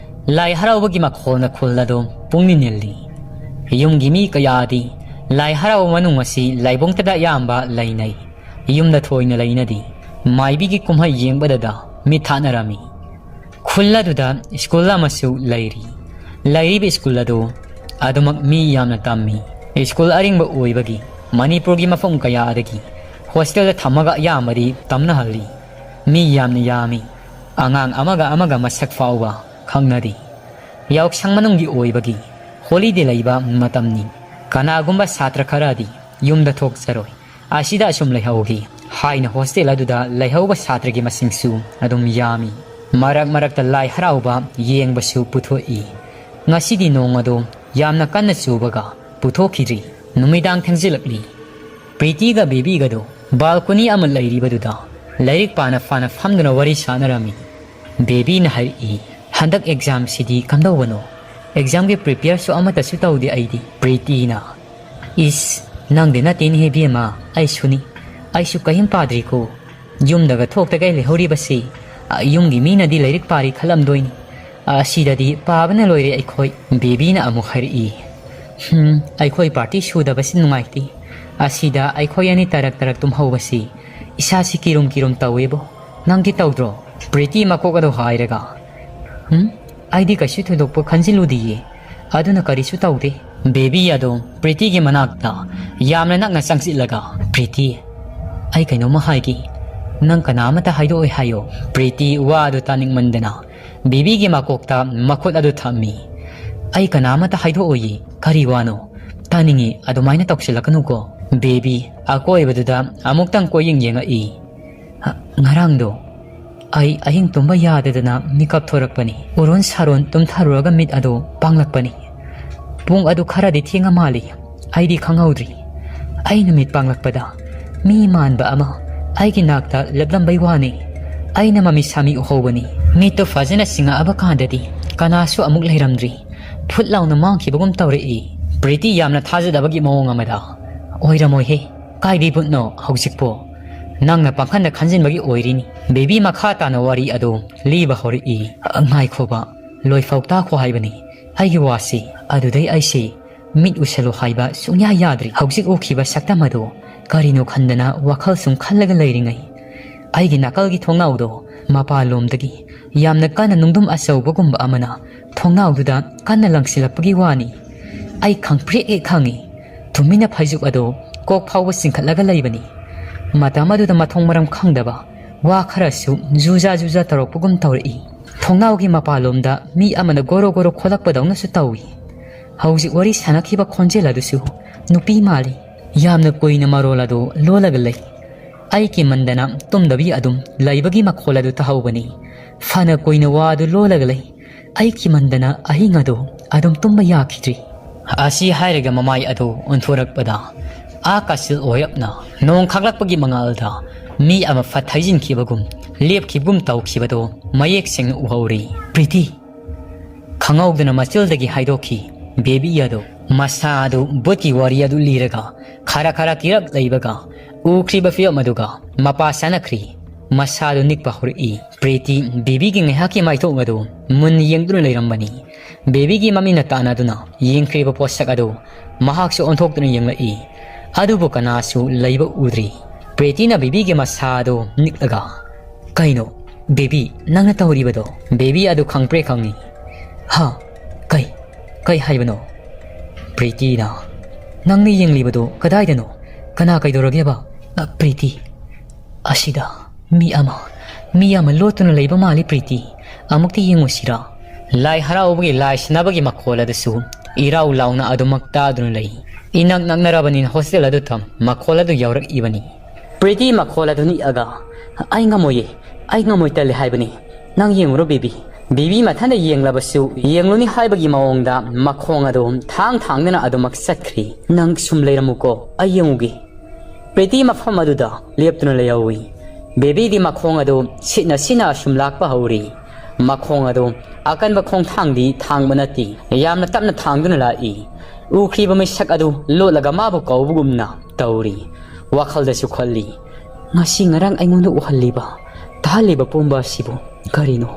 ꯂꯥꯏ ꯍꯔꯥꯎꯕꯒꯤ ꯃꯈꯣꯜꯅ ꯈꯨꯜ ꯑꯗꯨ ꯄꯨꯡꯅꯤꯜ ꯅꯤꯜꯂꯤ꯫ ꯌꯨꯝꯒꯤ ꯃꯤ ꯀꯌꯥꯗꯤ ꯂꯥꯏ ꯍꯔꯥꯎꯕ ꯃꯅꯨꯡ ꯑꯁꯤ ꯂꯥꯏꯕꯨꯡꯇꯗ ꯑꯌꯥꯝꯕ ꯂꯩꯅꯩ꯫ ꯌꯨꯝꯗ ꯊꯣꯏꯅ ꯂꯩꯅꯗꯦ꯫ ꯃꯥꯏꯕꯤꯒꯤ ꯀꯨꯝꯍꯩ ꯌꯦꯡꯕꯗꯗ ꯃꯤꯠ ꯊꯥꯅꯔꯝꯃꯤ꯫ ꯈꯨꯜ ꯑꯗꯨꯗ ꯁ꯭ꯀꯨꯜ ꯑꯃꯁꯨ ꯂꯩꯔꯤ꯫ ꯂꯩꯔꯤꯕ ꯁ꯭ꯀꯨꯜ ꯑꯗꯨ ꯑꯗꯨꯃꯛ ꯃꯤ ꯌꯥꯝꯅ ꯇꯝꯃꯤ꯫ ꯁ꯭ꯀꯨꯜ ꯑꯔꯤꯡꯕ ꯑꯣꯏꯕꯒꯤ ꯃꯅꯤꯄꯨꯔꯒꯤ ꯃꯐꯝ ꯀꯌꯥꯗꯒꯤ ꯍꯣꯁꯇꯦꯜꯗ ꯊꯝꯃꯒ ꯑꯌꯥꯝꯕꯗꯤ ꯇꯝꯅꯍꯜꯂꯤ꯫ ꯃꯤ ꯌꯥꯝꯅ ꯌꯥꯝꯃꯤ꯫ ꯑꯉꯥꯡ ꯑꯃꯒ ꯑꯃꯒ ꯃꯁꯛ ꯐꯥꯎꯕ ꯈꯪꯅꯗꯦ꯫ ꯌꯥꯎꯁꯪ ꯃꯅꯨꯡꯒꯤ ꯑꯣꯏꯕꯒꯤ ꯍꯣꯂꯤꯗꯦ ꯂꯩꯕ ꯃꯇꯝꯅꯤ꯫ ꯀꯅꯥꯒꯨꯝꯕ ꯁꯥꯇ꯭ꯔ ꯈꯔꯗꯤ ꯌꯨꯝꯗ ꯊꯣꯛꯆꯔꯣꯏ꯫ ꯑꯁꯤꯗ ꯑꯁꯨꯝ ꯂꯩꯍꯧꯒꯦ ꯍꯥꯏꯅ ꯍꯣꯁꯇꯦꯜ ꯑꯗꯨꯗ ꯂꯩꯍꯧꯕ ꯁꯥꯇ꯭ꯔꯒꯤ ꯃꯁꯤꯡꯁꯨ ꯑꯗꯨꯝ ꯌꯥꯝꯃꯤ꯫ ꯃꯔꯛ ꯃꯔꯛꯇ ꯂꯥꯏ ꯍꯔꯥꯎꯕ ꯌꯦꯡꯕꯁꯨ ꯄꯨꯊꯣꯛꯏ꯫ ꯉꯁꯤꯗꯤ ꯅꯣꯡ ꯑꯗꯣ ꯌꯥꯝꯅ ꯀꯟꯅ ꯆꯨꯕꯒ ꯄꯨꯊꯣꯛꯈꯤꯗ꯭ꯔꯤ꯫ ꯅꯨꯃꯤꯗꯥꯡ ꯊꯦꯡꯖꯤꯜꯂꯛꯂꯤ꯫ ꯄ꯭ꯔꯤꯇꯤꯒ ꯕꯦꯕꯤꯒꯗꯣ ꯕꯥꯜꯀꯣꯅꯤ ꯑꯃ ꯂꯩꯔꯤꯕꯗꯨꯗ ꯂꯥꯏꯔꯤꯛ ꯄꯥꯅ ꯐꯥꯅ ꯐꯝꯗꯨꯅ ꯋꯥꯔꯤ ꯁꯥꯟꯅꯔꯝꯃꯤ꯫ ꯕꯦꯕꯤꯅ ꯍꯥꯏꯔꯛꯏ, "ꯍꯟꯗꯛ ꯑꯦꯛꯖꯥꯝꯁꯤꯗꯤ ꯀꯝꯗꯧꯕꯅꯣ? ꯑꯦꯛꯖꯥꯝꯒꯤ ꯄ꯭ꯔꯤꯄꯦꯌꯔꯁꯨ ꯑꯃꯠꯇꯁꯨ ꯇꯧꯗꯦ ꯑꯩꯗꯤ꯫" ꯄ꯭ꯔꯤꯇꯤꯅ, "ꯏꯁ, ꯅꯪꯗꯤ ꯅꯠꯇꯦꯅꯦꯍꯦ ꯏꯕꯦꯝꯃ, ꯑꯩꯁꯨꯅꯤ꯫ ꯑꯩꯁꯨ ꯀꯔꯤꯝ ꯄꯥꯗ꯭ꯔꯤꯀꯣ꯫ ꯌꯨꯝꯗꯒ ꯊꯣꯛꯇꯒꯩ ꯂꯩꯍꯧꯔꯤꯕꯁꯤ, ꯑ, ꯌꯨꯝꯒꯤ ꯃꯤꯅꯗꯤ ꯂꯥꯏꯔꯤꯛ ꯄꯥꯔꯤ ꯈꯜꯂꯝꯗꯣꯏꯅꯤ꯫ ꯑ, ꯑꯁꯤꯗꯗꯤ ꯄꯥꯕꯅ ꯂꯣꯏꯔꯦ ꯑꯩꯈꯣꯏ꯫" ꯕꯦꯕꯤꯅ ꯑꯃꯨꯛ ꯍꯥꯏꯔꯛꯏ, "ꯍꯝ, ꯑꯩꯈꯣꯏ ꯄꯥꯔꯇꯤ ꯁꯨꯗꯕꯁꯤ ꯅꯨꯡꯉꯥꯏꯇꯦ꯫ ꯑꯁꯤꯗ ꯑꯩꯈꯣꯏ ꯑꯅꯤ ꯇꯔꯛ ꯇꯔꯛ ꯇꯨꯝꯍꯧꯕꯁꯤ ꯏꯁꯥꯁꯤ ꯀꯤꯔꯨꯝ ꯀꯤꯔꯨꯝ ꯇꯧꯋꯦꯕꯣ꯫ ꯅꯪꯗꯤ ꯇꯧꯗ꯭ꯔꯣ?" ꯄ꯭ꯔꯤꯇꯤ ꯃꯀꯣꯛ ꯑꯗꯨ ꯍꯥꯏꯔꯒ, "ꯍꯝ? ꯑꯩꯗꯤ ꯀꯩꯁꯨ ꯊꯣꯏꯗꯣꯛꯄ ꯈꯟꯖꯤꯜꯂꯨꯗꯤꯌꯦ꯫ ꯑꯗꯨꯅ ꯀꯔꯤꯁꯨ ꯇꯧꯗꯦ꯫" ꯕꯦꯕꯤ ꯑꯗꯣ ꯄ꯭ꯔꯤꯇꯤꯒꯤ ꯃꯅꯥꯛꯇ ꯌꯥꯝꯅ ꯅꯛꯅ ꯆꯪꯁꯤꯜꯂꯒ, "ꯄ꯭ꯔꯤꯇꯤ, ꯑꯩ ꯀꯩꯅꯣꯝꯃ ꯍꯥꯏꯒꯦ꯫ ꯅꯪ ꯀꯅꯥ ꯑꯃꯠꯇ ꯍꯥꯏꯗꯣꯛꯑꯣꯏ ꯍꯥꯏꯌꯣ꯫" ꯄ꯭ꯔꯤꯇꯤ ꯋꯥ ꯑꯗꯨ ꯇꯥꯅꯤꯡꯃꯟꯗꯅ ꯕꯦꯕꯤꯒꯤ ꯃꯀꯣꯛꯇ ꯃꯈꯨꯠ ꯑꯗꯨ ꯊꯝꯃꯤ꯫ "ꯑꯩ ꯀꯅꯥ ꯑꯃꯠꯇ ꯍꯥꯏꯗꯣꯛꯑꯣꯏꯌꯦ꯫ ꯀꯔꯤ ꯋꯥꯅꯣ? ꯇꯥꯅꯤꯡꯉꯤ, ꯑꯗꯨꯃꯥꯏꯅ ꯇꯧꯁꯤꯜꯂꯛꯀꯅꯨꯀꯣ꯫" ꯕꯦꯕꯤ ꯑꯀꯣꯏꯕꯗꯨꯗ ꯑꯃꯨꯛꯇꯪ ꯀꯣꯏꯌꯦꯡ ꯌꯦꯡꯉꯛꯏ꯫ "ꯉꯔꯥꯡꯗꯣ ꯑꯩ ꯑꯍꯤꯡ ꯇꯨꯝꯕ ꯌꯥꯗꯗꯅ ꯃꯤꯀꯞ ꯊꯣꯔꯛꯄꯅꯤ꯫ ꯎꯔꯣꯟ ꯁꯥꯔꯣꯟ ꯇꯨꯝꯊꯔꯨꯔꯒ ꯃꯤꯠ ꯑꯗꯨ ꯄꯥꯡꯂꯛꯄꯅꯤ꯫ ꯄꯨꯡ ꯑꯗꯨ ꯈꯔꯗꯤ ꯊꯦꯡꯉ ꯃꯥꯜꯂꯤ, ꯑꯩꯗꯤ ꯈꯪꯍꯧꯗ꯭ꯔꯤ꯫ ꯑꯩꯅ ꯃꯤꯠ ꯄꯥꯡꯂꯛꯄꯗ ꯃꯤ ꯃꯥꯟꯕ ꯑꯃ ꯑꯩꯒꯤ ꯅꯥꯛꯇ ꯂꯦꯞꯂꯝꯕꯩ ꯋꯥꯅꯤ꯫ ꯑꯩꯅ ꯃꯃꯤ ꯁꯥꯃꯤ ꯎꯍꯧꯕꯅꯤ꯫ ꯃꯤꯠꯇꯨ ꯐꯖꯅ ꯁꯤꯡꯉꯛꯑꯕ ꯀꯥꯟꯗꯗꯤ ꯀꯅꯥꯁꯨ ꯑꯃꯨꯛ ꯂꯩꯔꯝꯗ꯭ꯔꯤ꯫ ꯐꯨꯠ ꯂꯥꯎꯅ ꯃꯥꯡꯈꯤꯕꯒꯨꯝ ꯇꯧꯔꯛꯏ꯫" ꯄ꯭ꯔꯤꯇꯤ ꯌꯥꯝꯅ ꯊꯥꯖꯗꯕꯒꯤ ꯃꯑꯣꯡ ꯑꯃꯗ, "ꯑꯣꯏꯔꯝꯃꯣꯏꯍꯦ, ꯀꯥꯏꯗꯩ ꯚꯨꯠꯅꯣ ꯍꯧꯖꯤꯛꯄꯣ? ꯅꯪꯅ ꯄꯪꯈꯟꯗ ꯈꯟꯖꯤꯟꯕꯒꯤ ꯑꯣꯏꯔꯤꯅꯤ꯫" ꯕꯦꯕꯤ ꯃꯈꯥ ꯇꯥꯅ ꯋꯥꯔꯤ ꯑꯗꯨ ꯂꯤꯕ ꯍꯧꯔꯛꯏ꯫ "ꯉꯥꯏꯈꯣꯕ, ꯂꯣꯏꯐꯥꯎ ꯇꯥꯈꯣ ꯍꯥꯏꯕꯅꯤ ꯑꯩꯒꯤ ꯋꯥꯁꯤ꯫" ꯑꯗꯨꯗꯩ ꯑꯩꯁꯤ ꯃꯤꯠ ꯎꯁꯜꯂꯣ ꯍꯥꯏꯕ ꯁꯨꯡꯌꯥ ꯌꯥꯗ꯭ꯔꯤ꯫ ꯍꯧꯖꯤꯛ ꯎꯈꯤꯕ ꯁꯛꯇꯝ ꯑꯗꯨ ꯀꯔꯤꯅꯣ ꯈꯟꯗꯅ ꯋꯥꯈꯜ ꯁꯨꯝ ꯈꯜꯂꯒ ꯂꯩꯔꯤꯉꯩ, ꯑꯩꯒꯤ ꯅꯥꯀꯜꯒꯤ ꯊꯣꯡꯅꯥꯎꯗꯣ ꯃꯄꯥꯟꯂꯣꯝꯗꯒꯤ ꯌꯥꯝꯅ ꯀꯟꯅ ꯅꯨꯡꯗꯨꯝ ꯑꯆꯧꯕꯒꯨꯝꯕ ꯑꯃꯅ ꯊꯣꯡꯅꯥꯎꯗꯨꯗ ꯀꯟꯅ ꯂꯪꯁꯤꯜꯂꯛꯄꯒꯤ ꯋꯥꯅꯤ꯫ ꯑꯩ ꯈꯪꯄ꯭ꯔꯦꯛ ꯍꯦꯛ ꯈꯪꯉꯤ꯫ ꯇꯨꯃꯤꯟꯅ ꯐꯩꯖꯨꯞ ꯑꯗꯨ ꯀꯣꯛ ꯐꯥꯎꯕ ꯆꯤꯡꯈꯠꯂꯒ ꯂꯩꯕꯅꯤ꯫ ꯃꯇꯝ ꯑꯗꯨꯗ ꯃꯊꯣꯡ ꯃꯔꯝ ꯈꯪꯗꯕ ꯋꯥ ꯈꯔꯁꯨ ꯖꯨꯖꯥ ꯖꯨꯖꯥ ꯇꯧꯔꯛꯄꯒꯨꯝ ꯇꯧꯔꯛꯏ꯫ ꯊꯣꯡꯅꯥꯎꯒꯤ ꯃꯄꯥꯟꯂꯣꯝꯗ ꯃꯤ ꯑꯃꯅ ꯒꯣꯔꯣ ꯒꯣꯔꯣ ꯈꯣꯠꯂꯛꯄꯗꯧꯅꯁꯨ ꯇꯧꯏ꯫ ꯍꯧꯖꯤꯛ ꯋꯥꯔꯤ ꯁꯥꯟꯅꯈꯤꯕ ꯈꯣꯟꯖꯦꯜ ꯑꯗꯨꯁꯨ ꯅꯨꯄꯤ ꯃꯥꯜꯂꯤ꯫ ꯌꯥꯝꯅ ꯀꯨꯏꯅ ꯃꯔꯣꯜ ꯑꯗꯨ ꯂꯣꯜꯂꯒ ꯂꯩ꯫ ꯑꯩ ꯀꯤꯃꯟꯗꯅ ꯇꯨꯝꯗꯕꯤ ꯑꯗꯨꯝ ꯂꯩꯕꯒꯤ ꯃꯈꯣꯜ ꯑꯗꯨ ꯇꯥꯍꯧꯕꯅꯤ꯫ ꯐꯅ ꯀꯨꯏꯅ ꯋꯥ ꯑꯗꯨ ꯂꯣꯜꯂꯒ ꯂꯩ꯫ ꯑꯩ ꯀꯤꯃꯟꯗꯅ ꯑꯍꯤꯡ ꯑꯗꯨ ꯑꯗꯨꯝ ꯇꯨꯝꯕ ꯌꯥꯈꯤꯗ꯭ꯔꯤ꯫ ꯑꯁꯤ ꯍꯥꯏꯔꯒ ꯃꯃꯥꯏ ꯑꯗꯨ ꯑꯣꯟꯊꯣꯔꯛꯄꯗ, ꯑꯥ ꯀꯥꯆꯤꯜ ꯑꯣꯏꯔꯞꯅ ꯅꯣꯡ ꯈꯥꯛꯂꯛꯄꯒꯤ ꯃꯉꯥꯜꯗ ꯃꯤ ꯑꯃ ꯐꯠ ꯍꯩꯖꯤꯟꯈꯤꯕꯒꯨꯝ ꯂꯦꯞꯈꯤꯕꯒꯨꯝ ꯇꯧꯈꯤꯕꯗꯣ ꯃꯌꯦꯛ ꯁꯦꯡꯅ ꯎꯍꯧꯔꯤ꯫ "ꯄ꯭ꯔꯤꯇꯤ!" ꯈꯪꯍꯧꯗꯅ ꯃꯆꯤꯜꯗꯒꯤ ꯍꯥꯏꯗꯣꯛꯈꯤ ꯕꯦꯕꯤ ꯑꯗꯨ꯫ ꯃꯁꯥ ꯑꯗꯨ ꯚꯨꯠꯀꯤ ꯋꯥꯔꯤ ꯑꯗꯨ ꯂꯤꯔꯒ ꯈꯔ ꯈꯔ ꯀꯤꯔꯛ ꯂꯩꯕꯒ ꯎꯈ꯭ꯔꯤꯕ ꯐꯤꯚꯝ ꯑꯗꯨꯒ ꯃꯄꯥ ꯆꯥꯅꯈ꯭ꯔꯤ꯫ ꯃꯁꯥꯗꯨ ꯅꯤꯛꯄ ꯍꯧꯔꯛꯏ꯫ ꯄ꯭ꯔꯤꯇꯤ ꯕꯦꯕꯤꯒꯤ ꯉꯥꯏꯍꯥꯛꯀꯤ ꯃꯥꯏꯊꯣꯡ ꯑꯗꯨ ꯃꯨꯟ ꯌꯦꯡꯗꯨꯅ ꯂꯩꯔꯝꯕꯅꯤ꯫ ꯕꯦꯕꯤꯒꯤ ꯃꯃꯤꯠꯅ ꯇꯥꯟꯅꯗꯨꯅ ꯌꯦꯡꯈ꯭ꯔꯤꯕ ꯄꯣꯠꯁꯛ ꯑꯗꯨ ꯃꯍꯥꯛꯁꯨ ꯑꯣꯟꯊꯣꯛꯇꯨꯅ ꯌꯦꯡꯂꯛꯏ꯫ ꯑꯗꯨꯕꯨ ꯀꯅꯥꯁꯨ ꯂꯩꯕ ꯎꯗ꯭ꯔꯤ꯫ ꯄ꯭ꯔꯤꯇꯤꯅ ꯕꯦꯕꯤꯒꯤ ꯃꯁꯥ ꯑꯗꯨ ꯅꯤꯛꯂꯒ, "ꯀꯩꯅꯣ, ꯕꯦꯕꯤ, ꯅꯪꯅ ꯇꯧꯔꯤꯕꯗꯣ?" ꯕꯦꯕꯤ ꯑꯗꯨ ꯈꯪꯄ꯭ꯔꯦ ꯈꯪꯉꯤ꯫ "ꯍꯥ? ꯀꯩ? ꯀꯩ ꯍꯥꯏꯕꯅꯣ?" ꯄ꯭ꯔꯤꯇꯤꯅ, "ꯅꯪꯅ ꯌꯦꯡꯂꯤꯕꯗꯨ ꯀꯗꯥꯏꯗꯅꯣ? ꯀꯅꯥ ꯀꯩꯗꯧꯔꯒꯦꯕ?" "ꯑ, ꯄ꯭ꯔꯤꯇꯤ, ꯑꯁꯤꯗ ꯃꯤ ꯑꯃ, ꯃꯤ ꯑꯃ ꯂꯣꯠꯇꯨꯅ ꯂꯩꯕ ꯃꯥꯜꯂꯤ ꯄ꯭ꯔꯤꯇꯤ꯫ ꯑꯃꯨꯛꯇ ꯌꯦꯡꯉꯨꯁꯤꯔꯥ?" ꯂꯥꯏ ꯍꯔꯥꯎꯕꯒꯤ ꯂꯥꯏ ꯁꯥꯟꯅꯕꯒꯤ ꯃꯈꯣꯜ ꯑꯗꯨꯁꯨ ꯏꯔꯥꯎ ꯂꯥꯎꯅ ꯑꯗꯨꯃꯛ ꯇꯥꯗꯨꯅ ꯂꯩ꯫ ꯏꯅꯛ ꯅꯛꯅꯔꯕꯅꯤꯅ ꯍꯣꯁꯇꯦꯜ ꯑꯗꯨꯗ ꯃꯈꯣꯜ ꯑꯗꯨ ꯌꯧꯔꯛꯏꯕꯅꯤ꯫ ꯄ꯭ꯔꯤꯇꯤ ꯃꯈꯣꯜ ꯑꯗꯨ ꯅꯤꯛꯑꯒ, "ꯑꯩ ꯉꯝꯃꯣꯏꯌꯦ, ꯑꯩ ꯉꯝꯃꯣꯏ, ꯇꯜꯂꯦ ꯍꯥꯏꯕꯅꯤ꯫ ꯅꯪ ꯌꯦꯡꯉꯨꯔꯣ ꯕꯦꯕꯤ꯫" ꯕꯦꯕꯤ ꯃꯊꯟꯇ ꯌꯦꯡꯂꯕꯁꯨ ꯌꯦꯡꯂꯨꯅꯤ ꯍꯥꯏꯕꯒꯤ ꯃꯑꯣꯡꯗ ꯃꯈꯣꯡ ꯑꯗꯨ ꯊꯥꯡ ꯊꯥꯡꯗꯨꯅ ꯑꯗꯨꯃꯛ ꯆꯠꯈ꯭ꯔꯤ꯫ "ꯅꯪ ꯁꯨꯝ ꯂꯩꯔꯝꯃꯨꯀꯣ, ꯑꯩ ꯌꯦꯡꯉꯨꯒꯦ꯫" ꯄ꯭ꯔꯤꯇꯤ ꯃꯐꯝ ꯑꯗꯨꯗ ꯂꯦꯞꯇꯨꯅ ꯂꯩꯍꯧꯏ꯫ ꯕꯦꯕꯤꯗꯤ ꯃꯈꯣꯡ ꯑꯗꯨ ꯁꯤꯠꯅ ꯁꯤꯠꯅ ꯑꯁꯨꯝ ꯂꯥꯛꯄ ꯍꯧꯔꯤ꯫ ꯃꯈꯣꯡ ꯑꯗꯨ ꯑꯀꯟꯕ ꯈꯣꯡꯊꯥꯡꯗꯤ ꯊꯥꯡꯕ ꯅꯠꯇꯦ, ꯌꯥꯝꯅ ꯇꯞꯅ ꯊꯥꯡꯗꯨꯅ ꯂꯥꯛꯏ꯫ ꯎꯈ꯭ꯔꯤꯕ ꯃꯤꯁꯛ ꯑꯗꯨ ꯂꯣꯠꯂꯒ ꯃꯥꯕꯨ ꯀꯧꯕꯒꯨꯝꯅ ꯇꯧꯔꯤ꯫ ꯋꯥꯈꯜꯗꯁꯨ ꯈꯜꯂꯤ, "ꯉꯁꯤ ꯉꯔꯥꯡ ꯑꯩꯉꯣꯟꯗ ꯎꯍꯜꯂꯤꯕ, ꯇꯥꯍꯜꯂꯤꯕ ꯄꯨꯝꯕ ꯑꯁꯤꯕꯨ ꯀꯔꯤꯅꯣ?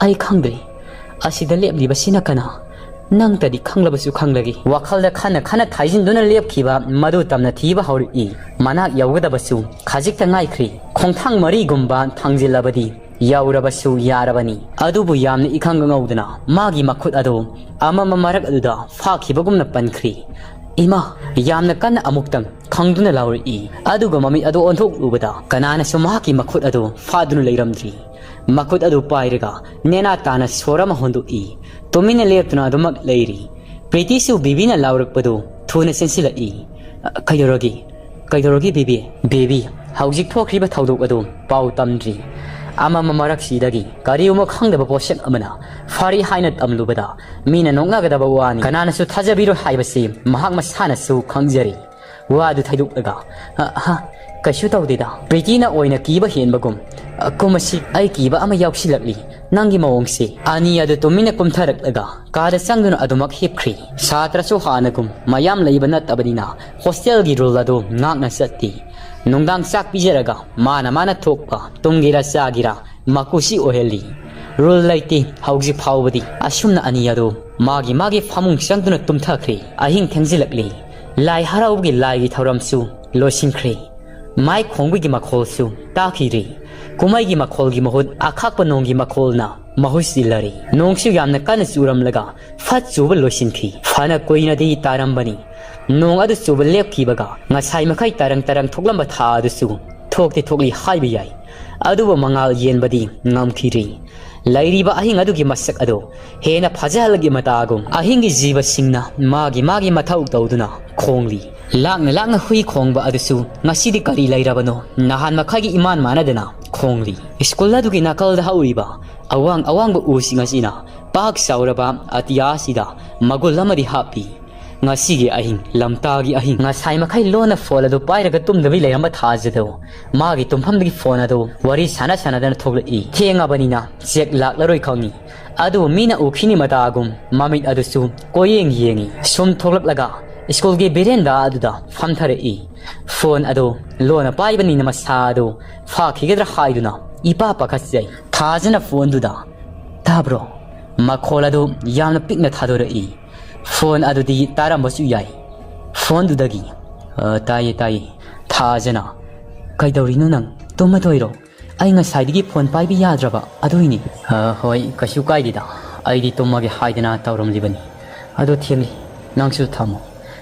ꯑꯩ ꯈꯪꯗ꯭ꯔꯦ꯫ ꯑꯁꯤꯗ ꯂꯦꯞꯂꯤꯕꯁꯤꯅ ꯀꯅꯥ? ꯅꯪꯇꯗꯤ ꯈꯪꯂꯕꯁꯨ ꯈꯪꯂꯒꯦ꯫" ꯋꯥꯈꯜꯗ ꯈꯟꯅ ꯈꯟꯅ ꯊꯥꯏꯖꯤꯟꯗꯨꯅ ꯂꯦꯞꯈꯤꯕ ꯃꯗꯨ ꯇꯝꯅ ꯊꯤꯕ ꯍꯧꯔꯛꯏ꯫ ꯃꯅꯥꯛ ꯌꯧꯒꯗꯕꯁꯨ ꯈꯖꯤꯛꯇ ꯉꯥꯏꯈ꯭ꯔꯤ꯫ ꯈꯣꯡꯊꯥꯡ ꯃꯔꯤꯒꯨꯝꯕ ꯊꯥꯡꯖꯤꯜꯂꯕꯗꯤ ꯌꯧꯔꯕꯁꯨ ꯌꯥꯔꯕꯅꯤ꯫ ꯑꯗꯨꯕꯨ ꯌꯥꯝꯅ ꯏꯈꯪ ꯈꯪꯍꯧꯗꯅ ꯃꯥꯒꯤ ꯃꯈꯨꯠ ꯑꯗꯨ ꯑꯃꯝꯕ ꯃꯔꯛ ꯑꯗꯨꯗ ꯐꯥꯈꯤꯕꯒꯨꯝꯅ ꯄꯟꯈ꯭ꯔꯤ꯫ "ꯏꯃꯥ!" ꯌꯥꯝꯅ ꯀꯟꯅ ꯑꯃꯨꯛꯇꯪ ꯈꯪꯗꯨꯅ ꯂꯥꯎꯔꯛꯏ꯫ ꯑꯗꯨꯒ ꯃꯃꯤꯠ ꯑꯗꯨ ꯑꯣꯟꯊꯣꯛꯂꯨꯕꯗ ꯀꯅꯥꯅꯁꯨ ꯃꯍꯥꯛꯀꯤ ꯃꯈꯨꯠ ꯑꯗꯨ ꯐꯥꯗꯨꯅ ꯂꯩꯔꯝꯗ꯭ꯔꯤ꯫ ꯃꯈꯨꯠ ꯑꯗꯨ ꯄꯥꯏꯔꯒ ꯅꯦꯅꯥ ꯇꯥꯅ ꯁꯣꯔ ꯑꯃ ꯍꯣꯟꯗꯣꯛꯏ꯫ ꯇꯨꯃꯤꯟꯅ ꯂꯦꯞꯇꯨꯅ ꯑꯗꯨꯃꯛ ꯂꯩꯔꯤ꯫ ꯄ꯭ꯔꯤꯇꯤꯁꯨ ꯕꯤꯕꯤꯅ ꯂꯥꯎꯔꯛꯄꯗꯨ ꯊꯨꯅ ꯆꯦꯟꯁꯤꯜꯂꯛꯏ꯫ ꯀꯩꯗꯧꯔꯒꯦ? ꯀꯩꯗꯧꯔꯒꯦ, ꯕꯦꯕꯤ? ꯕꯦꯕꯤ, ꯍꯧꯖꯤꯛ ꯊꯣꯛꯈ꯭ꯔꯤꯕ ꯊꯧꯗꯣꯛ ꯑꯗꯨ ꯄꯥꯎ ꯇꯝꯗ꯭ꯔꯤ꯫ ꯑꯃꯝꯕ ꯃꯔꯛꯁꯤꯗꯒꯤ ꯀꯔꯤꯒꯨꯝꯕ ꯈꯪꯗꯕ ꯄꯣꯠꯁꯛ ꯑꯃꯅ ꯐꯥꯔꯤ ꯍꯥꯏꯅ ꯇꯝꯂꯨꯕꯗ ꯃꯤꯅ ꯅꯣꯛꯅꯒꯗꯕ ꯋꯥꯅꯤ꯫ ꯀꯅꯥꯅꯁꯨ ꯊꯥꯖꯕꯤꯔꯣꯏ ꯍꯥꯏꯕꯁꯤ ꯃꯍꯥꯛ ꯃꯁꯥꯅꯁꯨ ꯈꯪꯖꯔꯤ꯫ ꯋꯥꯗꯨ ꯊꯩꯗꯣꯛꯂꯒ, "ꯑ, ꯍ, ꯀꯩꯁꯨ ꯇꯧꯗꯦꯗ꯫ ꯄ꯭ꯔꯤꯇꯤꯅ ꯑꯣꯏꯅ ꯀꯤꯕ ꯍꯦꯟꯕꯒꯨꯝ, ꯑ, ꯀꯨꯝꯃꯁꯤ꯫ ꯑꯩ ꯀꯤꯕ ꯑꯃ ꯌꯥꯎꯁꯤꯜꯂꯛꯂꯤ ꯅꯪꯒꯤ ꯃꯑꯣꯡꯁꯦ꯫" ꯑꯅꯤ ꯑꯗꯨ ꯇꯨꯃꯤꯟꯅ ꯀꯨꯝꯊꯔꯛꯂꯒ ꯀꯥꯗ ꯆꯪꯗꯨꯅ ꯑꯗꯨꯃꯛ ꯍꯤꯞꯈ꯭ꯔꯤ꯫ ꯁꯥꯇ꯭ꯔꯁꯨ ꯍꯥꯟꯅꯒꯨꯝ ꯃꯌꯥꯝ ꯂꯩꯕ ꯅꯠꯇꯕꯅꯤꯅ ꯍꯣꯁꯇꯦꯜꯒꯤ ꯔꯨꯜ ꯑꯗꯨ ꯉꯥꯛꯅ ꯆꯠꯇꯦ꯫ ꯅꯨꯡꯗꯥꯡ ꯆꯥꯛ ꯄꯤꯖꯔꯒ ꯃꯥꯅ ꯃꯥꯅ ꯊꯣꯛꯄ ꯇꯨꯝꯒꯦꯔꯥ ꯆꯥꯒꯦꯔꯥ ꯃꯀꯨꯁꯤ ꯑꯣꯏꯍꯜꯂꯤ꯫ ꯔꯨꯜ ꯂꯩꯇꯦ ꯍꯧꯖꯤꯛ ꯐꯥꯎꯕꯗꯤ꯫ ꯑꯁꯨꯝꯅ ꯑꯅꯤ ꯑꯗꯨ ꯃꯥꯒꯤ ꯃꯥꯒꯤ ꯐꯃꯨꯡ ꯆꯪꯗꯨꯅ ꯇꯨꯝꯊꯈ꯭ꯔꯦ꯫ ꯑꯍꯤꯡ ꯊꯦꯡꯖꯤꯜꯂꯛꯂꯤ꯫ ꯂꯥꯏ ꯍꯔꯥꯎꯕꯒꯤ ꯂꯥꯏꯒꯤ ꯊꯧꯔꯝꯁꯨ ꯂꯣꯏꯁꯤꯟꯈ꯭ꯔꯦ꯫ ꯃꯥꯏ ꯈꯣꯡꯕꯒꯤ ꯃꯈꯣꯜꯁꯨ ꯇꯥꯈꯤꯗ꯭ꯔꯦ꯫ ꯀꯨꯝꯍꯩꯒꯤ ꯃꯈꯣꯜꯒꯤ ꯃꯍꯨꯠ ꯑꯈꯥꯛꯄ ꯅꯣꯡꯒꯤ ꯃꯈꯣꯜꯅ ꯃꯍꯨꯠ ꯁꯤꯜꯂꯔꯦ꯫ ꯅꯣꯡꯁꯨ ꯌꯥꯝꯅ ꯀꯟꯅ ꯆꯨꯔꯝꯂꯒ ꯐꯠ ꯆꯨꯕ ꯂꯣꯏꯁꯤꯟꯈꯤ꯫ ꯐꯅ ꯀꯨꯏꯅꯗꯤ ꯇꯥꯔꯝꯕꯅꯤ꯫ ꯅꯣꯡ ꯑꯗꯨ ꯆꯨꯕ ꯂꯦꯞꯈꯤꯕꯒ ꯉꯁꯥꯏ ꯃꯈꯩ ꯇꯔꯪ ꯇꯔꯪ ꯊꯣꯛꯂꯝꯕ ꯊꯥ ꯑꯗꯨꯁꯨ ꯊꯣꯛꯇꯤ ꯊꯣꯛꯂꯤ ꯍꯥꯏꯕ ꯌꯥꯏ꯫ ꯑꯗꯨꯕꯨ ꯃꯉꯥꯜ ꯌꯦꯟꯕꯗꯤ ꯉꯝꯈꯤꯗ꯭ꯔꯦ꯫ ꯂꯩꯔꯤꯕ ꯑꯍꯤꯡ ꯑꯗꯨꯒꯤ ꯃꯁꯛ ꯑꯗꯨ ꯍꯦꯟꯅ ꯐꯖꯍꯜꯂꯒꯤ ꯃꯇꯥꯒꯨꯝ ꯑꯍꯤꯡꯒꯤ ꯖꯤꯕꯁꯤꯡꯅ ꯃꯥꯒꯤ ꯃꯥꯒꯤ ꯃꯊꯧ ꯇꯧꯗꯨꯅ ꯈꯣꯡꯂꯤ꯫ ꯂꯥꯛꯅ ꯂꯥꯛꯅ ꯍꯨꯏ ꯈꯣꯡꯕ ꯑꯗꯨꯁꯨ ꯉꯁꯤꯗꯤ ꯀꯔꯤ ꯂꯩꯔꯕꯅꯣ? ꯅꯍꯥꯟ ꯃꯈꯩꯒꯤ ꯏꯃꯥꯟ ꯃꯥꯟꯅꯗꯅ ꯈꯣꯡꯂꯤ꯫ ꯁ꯭ꯀꯨꯜ ꯑꯗꯨꯒꯤ ꯅꯥꯀꯜꯗ ꯍꯧꯔꯤꯕ ꯑꯋꯥꯡ ꯑꯋꯥꯡꯕ ꯎꯁꯤꯡ ꯑꯁꯤꯅ ꯄꯥꯛ ꯆꯥꯎꯔꯕ ꯑꯇꯤꯌꯥ ꯑꯁꯤꯗ ꯃꯒꯨꯜ ꯑꯃꯗꯤ ꯍꯥꯞꯄꯤ꯫ ꯉꯁꯤꯒꯤ ꯑꯍꯤꯡ, ꯂꯝꯇꯥꯒꯤ ꯑꯍꯤꯡ, ꯉꯁꯥꯏ ꯃꯈꯩ ꯂꯣꯟꯅ ꯐꯣꯟ ꯑꯗꯨ ꯄꯥꯏꯔꯒ ꯇꯨꯝꯗꯕꯤ ꯂꯩꯔꯝꯕ ꯊꯥꯖꯗꯣ ꯃꯥꯒꯤ ꯇꯨꯝꯐꯝꯗꯒꯤ ꯐꯣꯟ ꯑꯗꯨ ꯋꯥꯔꯤ ꯁꯥꯟꯅ ꯁꯥꯟꯅꯗꯅ ꯊꯣꯛꯂꯛꯏ꯫ ꯊꯦꯡꯉꯕꯅꯤꯅ ꯆꯦꯛ ꯂꯥꯛꯂꯔꯣꯏ ꯈꯪꯉꯤ꯫ ꯑꯗꯨꯕꯨ ꯃꯤꯅ ꯎꯈꯤꯅꯤ ꯃꯇꯥꯒꯨꯝ ꯃꯃꯤꯠ ꯑꯗꯨꯁꯨ ꯀꯣꯌꯦꯡ ꯌꯦꯡꯉꯤ꯫ ꯁꯨꯝ ꯊꯣꯛꯂꯛꯂꯒ ꯁ꯭ꯀꯨꯜꯒꯤ ꯕꯦꯔꯦꯟꯗꯥ ꯑꯗꯨꯗ ꯐꯝꯊꯔꯛꯏ꯫ ꯐꯣꯟ ꯑꯗꯨ ꯂꯣꯟꯅ ꯄꯥꯏꯕꯅꯤꯅ ꯃꯁꯥ ꯑꯗꯨ ꯐꯥꯈꯤꯒꯗ꯭ꯔꯥ ꯍꯥꯏꯗꯨꯅ ꯏꯄꯥ ꯄꯥꯈꯠꯆꯩ꯫ ꯊꯥꯖꯅ ꯐꯣꯟꯗꯨꯗ, "ꯇꯥꯕ꯭ꯔꯣ?" ꯃꯈꯣꯜ ꯑꯗꯨ ꯌꯥꯝꯅ ꯄꯤꯛꯅ ꯊꯥꯗꯣꯔꯛꯏ꯫ ꯐꯣꯟ ꯑꯗꯨꯗꯤ ꯇꯥꯔꯝꯕꯁꯨ ꯌꯥꯏ꯫ ꯐꯣꯟꯗꯨꯗꯒꯤ, "ꯑ, ꯇꯥꯏꯌꯦ, ꯇꯥꯏꯌꯦ꯫ ꯊꯥꯖꯅ, ꯀꯩꯗꯧꯔꯤꯅꯣ ꯅꯪ? ꯇꯨꯝꯃꯗꯣꯏꯔꯣ? ꯑꯩ ꯉꯁꯥꯏꯗꯒꯤ ꯐꯣꯟ ꯄꯥꯏꯕ ꯌꯥꯗ꯭ꯔꯕ ꯑꯗꯨꯏꯅꯤ꯫" "ꯑ, ꯍꯣꯏ, ꯀꯩꯁꯨ ꯀꯥꯏꯗꯦꯗ꯫ ꯑꯩꯗꯤ ꯇꯨꯝꯃꯒꯦ ꯍꯥꯏꯗꯅ ꯇꯧꯔꯝꯂꯤꯕꯅꯤ꯫ ꯑꯗꯣ ꯊꯦꯡꯂꯤ꯫ ꯅꯪꯁꯨ ꯊꯝꯃꯣ꯫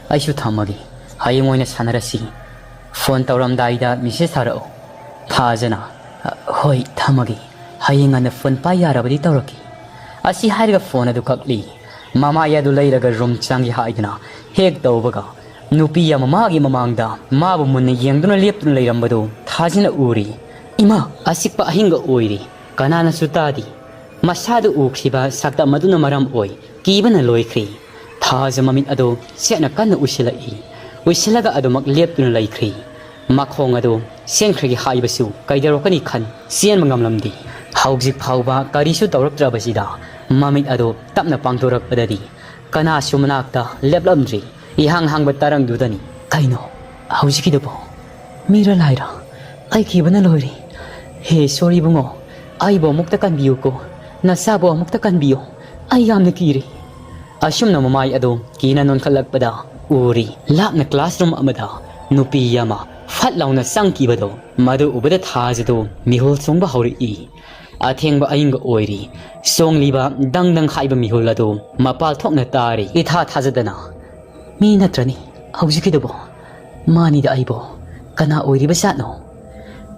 ꯑꯩꯁꯨ ꯊꯝꯃꯒꯦ꯫ ꯍꯌꯦꯡ ꯑꯣꯏꯅ ꯁꯥꯟꯅꯔꯁꯤ꯫ ꯐꯣꯟ ꯇꯧꯔꯝꯗꯥꯏꯗ ꯃꯦꯁꯦꯖ ꯊꯥꯔꯛꯑꯣ꯫ ꯊꯥꯖꯅ꯫" "ꯍꯣꯏ, ꯊꯝꯃꯒꯦ꯫ ꯍꯌꯦꯡ ꯉꯟꯅ ꯐꯣꯟ ꯄꯥꯏ ꯌꯥꯔꯕꯗꯤ ꯇꯧꯔꯛꯀꯦ꯫" ꯑꯁꯤ ꯍꯥꯏꯔꯒ ꯐꯣꯟ ꯑꯗꯨ ꯀꯛꯂꯤ꯫ ꯃꯃꯥꯏ ꯑꯗꯨ ꯂꯩꯔꯒ ꯔꯨꯝ ꯆꯪꯒꯦ ꯍꯥꯏꯗꯨꯅ ꯍꯦꯛ ꯇꯧꯕꯒ ꯅꯨꯄꯤ ꯑꯃ ꯃꯥꯒꯤ ꯃꯃꯥꯡꯗ ꯃꯥꯕꯨ ꯃꯨꯟꯅ ꯌꯦꯡꯗꯨꯅ ꯂꯦꯞꯇꯨꯅ ꯂꯩꯔꯝꯕꯗꯨ ꯊꯥꯖꯅ ꯎꯔꯤ꯫ ꯏꯃꯥ! ꯑꯆꯤꯛꯄ ꯑꯍꯤꯡꯒ ꯑꯣꯏꯔꯤ꯫ ꯀꯅꯥꯅꯁꯨ ꯇꯥꯗꯦ꯫ ꯃꯁꯥꯗꯨ ꯎꯈꯤꯕ ꯁꯛꯇꯝ ꯑꯗꯨꯅ ꯃꯔꯝ ꯑꯣꯏ ꯀꯤꯕꯅ ꯂꯣꯏꯈ꯭ꯔꯦ꯫ ꯊꯥꯖ ꯃꯃꯤꯠ ꯑꯗꯨ ꯁꯦꯠꯅ ꯀꯟꯅ ꯎꯏꯁꯤꯜꯂꯛꯏ꯫ ꯎꯏꯁꯤꯜꯂꯒ ꯑꯗꯨꯃꯛ ꯂꯦꯞꯇꯨꯅ ꯂꯩꯈ꯭ꯔꯦ꯫ ꯃꯈꯣꯡ ꯑꯗꯨ ꯁꯦꯟꯈ꯭ꯔꯒꯦ ꯍꯥꯏꯕꯁꯨ ꯀꯩꯗꯧꯔꯛꯀꯅꯤ ꯈꯟ ꯆꯦꯟꯕ ꯉꯝꯂꯝꯗꯦ꯫ ꯍꯧꯖꯤꯛ ꯐꯥꯎꯕ ꯀꯔꯤꯁꯨ ꯇꯧꯔꯛꯇ꯭ꯔꯕꯁꯤꯗ ꯃꯃꯤꯠ ꯑꯗꯨ ꯇꯞꯅ ꯄꯥꯡꯊꯣꯔꯛꯄꯗꯗꯤ ꯀꯅꯥꯁꯨ ꯃꯅꯥꯛꯇ ꯂꯦꯞꯂꯝꯗ꯭ꯔꯤ꯫ ꯏꯍꯥꯡ ꯍꯥꯡꯕ ꯇꯔꯪꯗꯨꯗꯅꯤ꯫ ꯀꯩꯅꯣ ꯍꯧꯖꯤꯛꯀꯤꯗꯨꯕꯣ? ꯃꯤꯔ ꯂꯥꯏꯔ? ꯑꯩ ꯀꯤꯕꯅ ꯂꯣꯏꯔꯦ꯫ ꯍꯦ ꯏꯁꯣꯔ ꯏꯕꯨꯡꯉꯣ, ꯑꯩꯕꯨ ꯑꯃꯨꯛꯇ ꯀꯟꯕꯤꯌꯨꯀꯣ, ꯅꯆꯥꯕꯨ ꯑꯃꯨꯛꯇ ꯀꯟꯕꯤꯌꯨ꯫ ꯑꯩ ꯌꯥꯝꯅ ꯀꯤꯔꯦ꯫ ꯑꯁꯨꯝꯅ ꯃꯃꯥꯏ ꯑꯗꯨ ꯀꯤꯅ ꯅꯣꯟꯈꯠꯂꯛꯄꯗ ꯎꯔꯤ꯫ ꯂꯥꯞꯅ classroom ꯑꯃꯗ ꯅꯨꯄꯤ ꯑꯃ ꯐꯠ ꯂꯥꯎꯅ ꯆꯪꯈꯤꯕꯗꯣ, ꯃꯗꯨ ꯎꯕꯗ ꯊꯥꯖꯗꯨ ꯃꯤꯍꯨꯜ ꯆꯣꯡꯕ ꯍꯧꯔꯛꯏ꯫ ꯑꯊꯦꯡꯕ ꯑꯏꯪꯒ ꯑꯣꯏꯔꯤ꯫ ꯆꯣꯡꯂꯤꯕ ꯗꯪ ꯗꯪ ꯍꯥꯏꯕ ꯃꯤꯍꯨꯜ ꯑꯗꯨ ꯃꯄꯥꯜ ꯊꯣꯛꯅ ꯇꯥꯔꯤ꯫ ꯏꯊꯥ ꯊꯥꯖꯗꯅ, "ꯃꯤ ꯅꯠꯇ꯭ꯔꯅꯤ ꯍꯧꯖꯤꯛꯀꯤꯗꯨꯕꯣ? ꯃꯥꯅꯤꯗ ꯑꯩꯕꯣ꯫ ꯀꯅꯥ ꯑꯣꯏꯔꯤꯕ ꯖꯥꯠꯅꯣ?"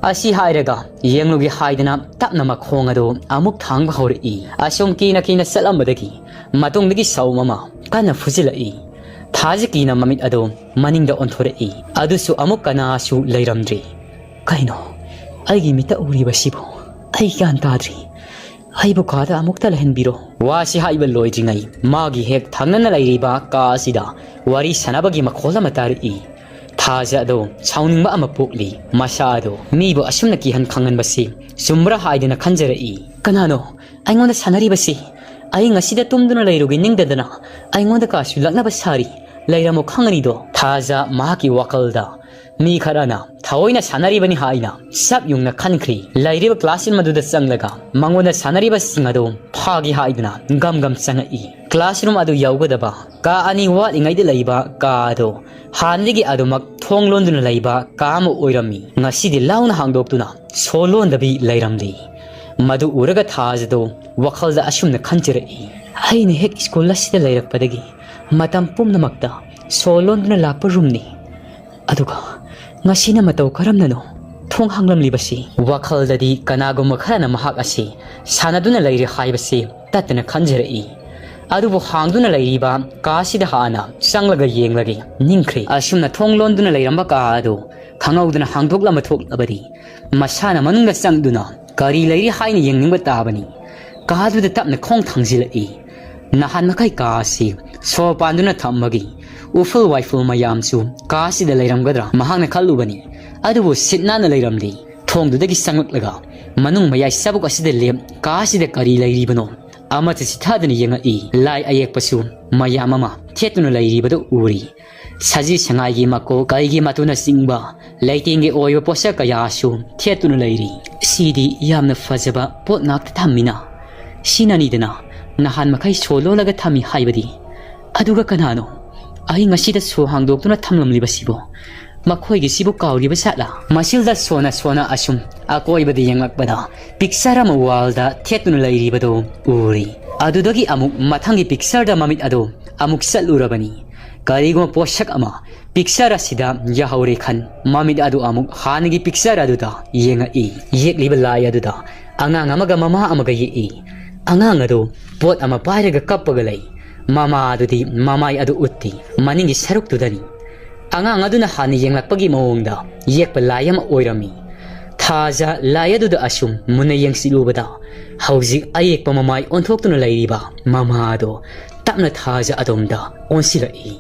ꯑꯁꯤ ꯍꯥꯏꯔꯒ ꯌꯦꯡꯂꯨꯒꯦ ꯍꯥꯏꯗꯅ ꯇꯞꯅ ꯃꯈꯣꯡ ꯑꯗꯨ ꯑꯃꯨꯛ ꯊꯥꯡꯕ ꯍꯧꯔꯛꯏ꯫ ꯑꯁꯨꯝ ꯀꯤꯅ ꯀꯤꯅ ꯆꯠꯂꯝꯕꯗꯒꯤ ꯃꯇꯨꯡꯗꯒꯤ ꯁꯥꯎꯝ ꯑꯃ ꯀꯟꯅ ꯐꯨꯖꯤꯜꯂꯛꯏ꯫ ꯊꯥꯖ ꯀꯤꯅ ꯃꯃꯤꯠ ꯑꯗꯨ ꯃꯅꯤꯡꯗ ꯑꯣꯟꯊꯣꯔꯛꯏ꯫ ꯑꯗꯨꯁꯨ ꯑꯃꯨꯛ ꯀꯅꯥꯁꯨ ꯂꯩꯔꯝꯗ꯭ꯔꯤ꯫ ꯀꯩꯅꯣ? ꯑꯩꯒꯤ ꯃꯤꯠꯇ ꯎꯔꯤꯕꯁꯤꯕꯨ? ꯑꯩ ꯒ꯭ꯌꯥꯟ ꯇꯥꯗ꯭ꯔꯤ꯫ ꯑꯩꯕꯨ ꯀꯥꯗ ꯑꯃꯨꯛꯇ ꯂꯩꯍꯟꯕꯤꯔꯣ꯫ ꯋꯥꯁꯤ ꯍꯥꯏꯕ ꯂꯣꯏꯗ꯭ꯔꯤꯉꯩ ꯃꯥꯒꯤ ꯍꯦꯛ ꯊꯪꯅꯅ ꯂꯩꯔꯤꯕ ꯀꯥ ꯑꯁꯤꯗ ꯋꯥꯔꯤ ꯁꯥꯟꯅꯕꯒꯤ ꯃꯈꯣꯜ ꯑꯃ ꯇꯥꯔꯛꯏ꯫ ꯊꯥꯖ ꯑꯗꯣ ꯁꯥꯎꯅꯤꯡꯕ ꯑꯃ ꯄꯣꯛꯂꯤ꯫ ꯃꯁꯥ ꯑꯗꯣ ꯃꯤꯕꯨ ꯑꯁꯨꯝꯅ ꯀꯤꯍꯟ ꯈꯪꯍꯟꯕꯁꯤ ꯆꯨꯝꯕ꯭ꯔꯥ ꯍꯥꯏꯗꯅ ꯈꯟꯖꯔꯛꯏ꯫ "ꯀꯅꯥꯅꯣ ꯑꯩꯉꯣꯟꯗ ꯁꯥꯟꯅꯔꯤꯕꯁꯤ? ꯑꯩ ꯉꯁꯤꯗ ꯇꯨꯝꯗꯨꯅ ꯂꯩꯔꯨꯒꯦ ꯅꯤꯡꯗꯗꯅ ꯑꯩꯉꯣꯟꯗ ꯀꯥꯁꯨ ꯂꯛꯅꯕ ꯁꯥꯔꯤ꯫ ꯂꯩꯔꯝꯃꯣ ꯈꯪꯒꯅꯤꯗꯣ꯫" ꯊꯥꯖ ꯃꯍꯥꯛꯀꯤ ꯋꯥꯈꯜꯗ ꯃꯤ ꯈꯔꯅ ꯊꯑꯣꯏꯅ ꯁꯥꯟꯅꯔꯤꯕꯅꯤ ꯍꯥꯏꯅ ꯆꯞ ꯌꯨꯡꯅ ꯈꯟꯈ꯭ꯔꯤ꯫ ꯂꯩꯔꯤꯕ classroom ꯑꯗꯨꯗ ꯆꯪꯂꯒ ꯃꯉꯣꯟꯗ ꯁꯥꯟꯅꯔꯤꯕꯁꯤꯡ ꯑꯗꯨ ꯐꯥꯒꯦ ꯍꯥꯏꯗꯨꯅ ꯒꯝ ꯒꯝ ꯆꯪꯉꯛꯏ꯫ Classroom ꯑꯗꯨ ꯌꯧꯒꯗꯕ ꯀꯥ ꯑꯅꯤ ꯋꯥꯠꯂꯤꯉꯩꯗ ꯂꯩꯕ ꯀꯥ ꯑꯗꯨ ꯍꯥꯟꯅꯗꯒꯤ ꯑꯗꯨꯃꯛ ꯊꯣꯡ ꯂꯣꯟꯗꯨꯅ ꯂꯩꯕ ꯀꯥ ꯑꯃ ꯑꯣꯏꯔꯝꯃꯤ꯫ ꯉꯁꯤꯗꯤ ꯂꯥꯎꯅ ꯍꯥꯡꯗꯣꯛꯇꯨꯅ ꯁꯣ ꯂꯣꯟꯗꯕꯤ ꯂꯩꯔꯝꯂꯤ꯫ ꯃꯗꯨ ꯎꯔꯒ ꯊꯥꯖꯗꯣ ꯋꯥꯈꯜꯗ ꯑꯁꯨꯝꯅ ꯈꯟꯖꯔꯛꯏ, "ꯑꯩꯅ ꯍꯦꯛ school ꯑꯁꯤꯗ ꯂꯩꯔꯛꯄꯗꯒꯤ ꯃꯇꯝ ꯄꯨꯝꯅꯃꯛꯇ ꯁꯣ ꯂꯣꯟꯗꯨꯅ ꯂꯥꯛꯄ roomꯅꯤ꯫ ꯑꯗꯨꯒ ꯉꯁꯤꯅ ꯃꯇꯧ ꯀꯔꯝꯅꯅꯣ ꯊꯣꯡ ꯍꯥꯡꯂꯝꯂꯤꯕꯁꯤ?" ꯋꯥꯈꯜꯗꯗꯤ ꯀꯅꯥꯒꯨꯝꯕ ꯈꯔꯅ ꯃꯍꯥꯛ ꯑꯁꯤ ꯁꯥꯟꯅꯗꯨꯅ ꯂꯩꯔꯦ ꯍꯥꯏꯕꯁꯤ ꯇꯠꯇꯅ ꯈꯟꯖꯔꯛꯏ꯫ ꯑꯗꯨꯕꯨ ꯍꯥꯡꯗꯨꯅ ꯂꯩꯔꯤꯕ ꯀꯥꯁꯤꯗ ꯍꯥꯟꯅ ꯆꯪꯂꯒ ꯌꯦꯡꯂꯒꯦ ꯅꯤꯡꯈ꯭ꯔꯦ꯫ ꯑꯁꯨꯝꯅ ꯊꯣꯡ ꯂꯣꯟꯗꯨꯅ ꯂꯩꯔꯝꯕ ꯀꯥ ꯑꯗꯨ ꯈꯪꯍꯧꯗꯅ ꯍꯥꯡꯗꯣꯛꯂꯝꯕ ꯊꯣꯛꯂꯕꯗꯤ, ꯃꯁꯥꯅ ꯃꯅꯨꯡꯗ ꯆꯪꯗꯨꯅ ꯀꯔꯤ ꯂꯩꯔꯤ ꯍꯥꯏꯅ ꯌꯦꯡꯅꯤꯡꯕ ꯇꯥꯕꯅꯤ꯫ ꯀꯥꯗꯨꯗ ꯇꯞꯅ ꯈꯣꯡ ꯊꯥꯡꯖꯤꯜꯂꯛꯏ꯫ ꯅꯍꯥꯟ ꯃꯈꯩ ꯀꯥ ꯑꯁꯤ ꯁꯣ ꯄꯥꯟꯗꯨꯅ ꯊꯝꯕꯒꯤ ꯎꯐꯨꯜ ꯋꯥꯏꯐꯨꯜ ꯃꯌꯥꯝꯁꯨ ꯀꯥꯁꯤꯗ ꯂꯩꯔꯝꯒꯗ꯭ꯔꯥ ꯃꯍꯥꯛꯅ ꯈꯜꯂꯨꯕꯅꯤ꯫ ꯑꯗꯨꯕꯨ ꯁꯤꯠ ꯅꯥꯟꯅ ꯂꯩꯔꯝꯗꯦ꯫ ꯊꯣꯡꯗꯨꯗꯒꯤ ꯆꯪꯂꯛꯂꯒ ꯃꯅꯨꯡ ꯃꯌꯥꯏ ꯆꯕꯨꯛ ꯑꯁꯤꯗ ꯂꯦꯞ ꯀꯥꯁꯤꯗ ꯀꯔꯤ ꯂꯩꯔꯤꯕꯅꯣ ꯑꯃꯠꯇ ꯆꯤꯊꯗꯅ ꯌꯦꯡꯉꯛꯏ꯫ ꯂꯥꯏ ꯑꯌꯦꯛꯄꯁꯨ ꯃꯌꯥꯝ ꯑꯃ ꯊꯦꯠꯇꯨꯅ ꯂꯩꯔꯤꯕꯗꯨ ꯎꯔꯤ꯫ ꯁꯖꯤ ꯁꯉꯥꯏꯒꯤ ꯃꯀꯣꯛ, ꯀꯩꯒꯤ ꯃꯇꯨꯅꯆꯤꯡꯕ ꯂꯩꯇꯦꯡꯒꯤ ꯑꯣꯏꯕ ꯄꯣꯠꯁꯛ ꯀꯌꯥꯁꯨ ꯊꯦꯠꯇꯨꯅ ꯂꯩꯔꯤ꯫ ꯁꯤꯗꯤ ꯌꯥꯝꯅ ꯐꯖꯕ ꯄꯣꯠ ꯉꯥꯛꯇ ꯊꯝꯃꯤꯅ꯫ ꯁꯤꯅꯅꯤꯗꯅ ꯅꯍꯥꯟ ꯃꯈꯩ ꯁꯣ ꯂꯣꯜꯂꯒ ꯊꯝꯃꯤ ꯍꯥꯏꯕꯗꯤ꯫ ꯑꯗꯨꯒ ꯀꯅꯥꯅꯣ ꯑꯩ ꯉꯁꯤꯗ ꯁꯣ ꯍꯥꯡꯗꯣꯛꯇꯨꯅ ꯊꯝꯂꯝꯂꯤꯕꯁꯤꯕꯣ? ꯃꯈꯣꯏꯒꯤꯁꯤꯕꯨ ꯀꯥꯎꯔꯤꯕ ꯖꯥꯠꯂꯥ? ꯃꯁꯤꯜꯗ ꯁꯣꯅ ꯁꯣꯅ ꯑꯁꯨꯝ ꯑꯀꯣꯏꯕꯗ ꯌꯦꯡꯂꯛꯄꯗ ꯄꯤꯛꯆꯔ ꯑꯃ ꯋꯥꯜꯗ ꯊꯦꯠꯇꯨꯅ ꯂꯩꯔꯤꯕꯗꯨ ꯎꯔꯤ꯫ ꯑꯗꯨꯗꯒꯤ ꯑꯃꯨꯛ ꯃꯊꯪꯒꯤ ꯄꯤꯛꯆꯔꯗ ꯃꯃꯤꯠ ꯑꯗꯨ ꯑꯃꯨꯛ ꯆꯠꯂꯨꯔꯕꯅꯤ꯫ ꯀꯔꯤꯒꯨꯝꯕ ꯄꯣꯠꯁꯛ ꯑꯃ ꯄꯤꯛꯆꯔ ꯑꯁꯤꯗ ꯌꯥꯍꯧꯔꯦ ꯈꯟ ꯃꯃꯤꯠ ꯑꯗꯨ ꯑꯃꯨꯛ ꯍꯥꯟꯅꯒꯤ ꯄꯤꯛꯆꯔ ꯑꯗꯨꯗ ꯌꯦꯡꯉꯛꯏ꯫ ꯌꯦꯛꯂꯤꯕ ꯂꯥꯏ ꯑꯗꯨꯗ ꯑꯉꯥꯡ ꯑꯃꯒ ꯃꯃꯥ ꯑꯃꯒ ꯌꯦꯛꯏ꯫ ꯑꯉꯥꯡ ꯑꯗꯨ ꯄꯣꯠ ꯑꯃ ꯄꯥꯏꯔꯒ ꯀꯞꯄꯒ ꯂꯩ꯫ ꯃꯃꯥ ꯑꯗꯨꯗꯤ ꯃꯃꯥꯏ ꯑꯗꯨ ꯎꯠꯇꯦ, ꯃꯅꯤꯡꯒꯤ ꯁꯔꯨꯛꯇꯨꯗꯅꯤ꯫ ꯑꯉꯥꯡ ꯑꯗꯨꯅ ꯍꯥꯟꯅ ꯌꯦꯡꯂꯛꯄꯒꯤ ꯃꯑꯣꯡꯗ ꯌꯦꯛꯄ ꯂꯥꯏ ꯑꯃ ꯑꯣꯏꯔꯝꯃꯤ꯫ ꯊꯥꯖ ꯂꯥꯏ ꯑꯗꯨꯗ ꯑꯁꯨꯝ ꯃꯨꯟꯅ ꯌꯦꯡꯁꯤꯜꯂꯨꯕꯗ ꯍꯧꯖꯤꯛ ꯑꯌꯦꯛꯄ ꯃꯃꯥꯏ ꯑꯣꯟꯊꯣꯛꯇꯨꯅ ꯂꯩꯔꯤꯕ ꯃꯃꯥ ꯑꯗꯣ ꯇꯞꯅ ꯊꯥꯖ ꯑꯗꯣꯝꯗ ꯑꯣꯟꯁꯤꯜꯂꯛꯏ꯫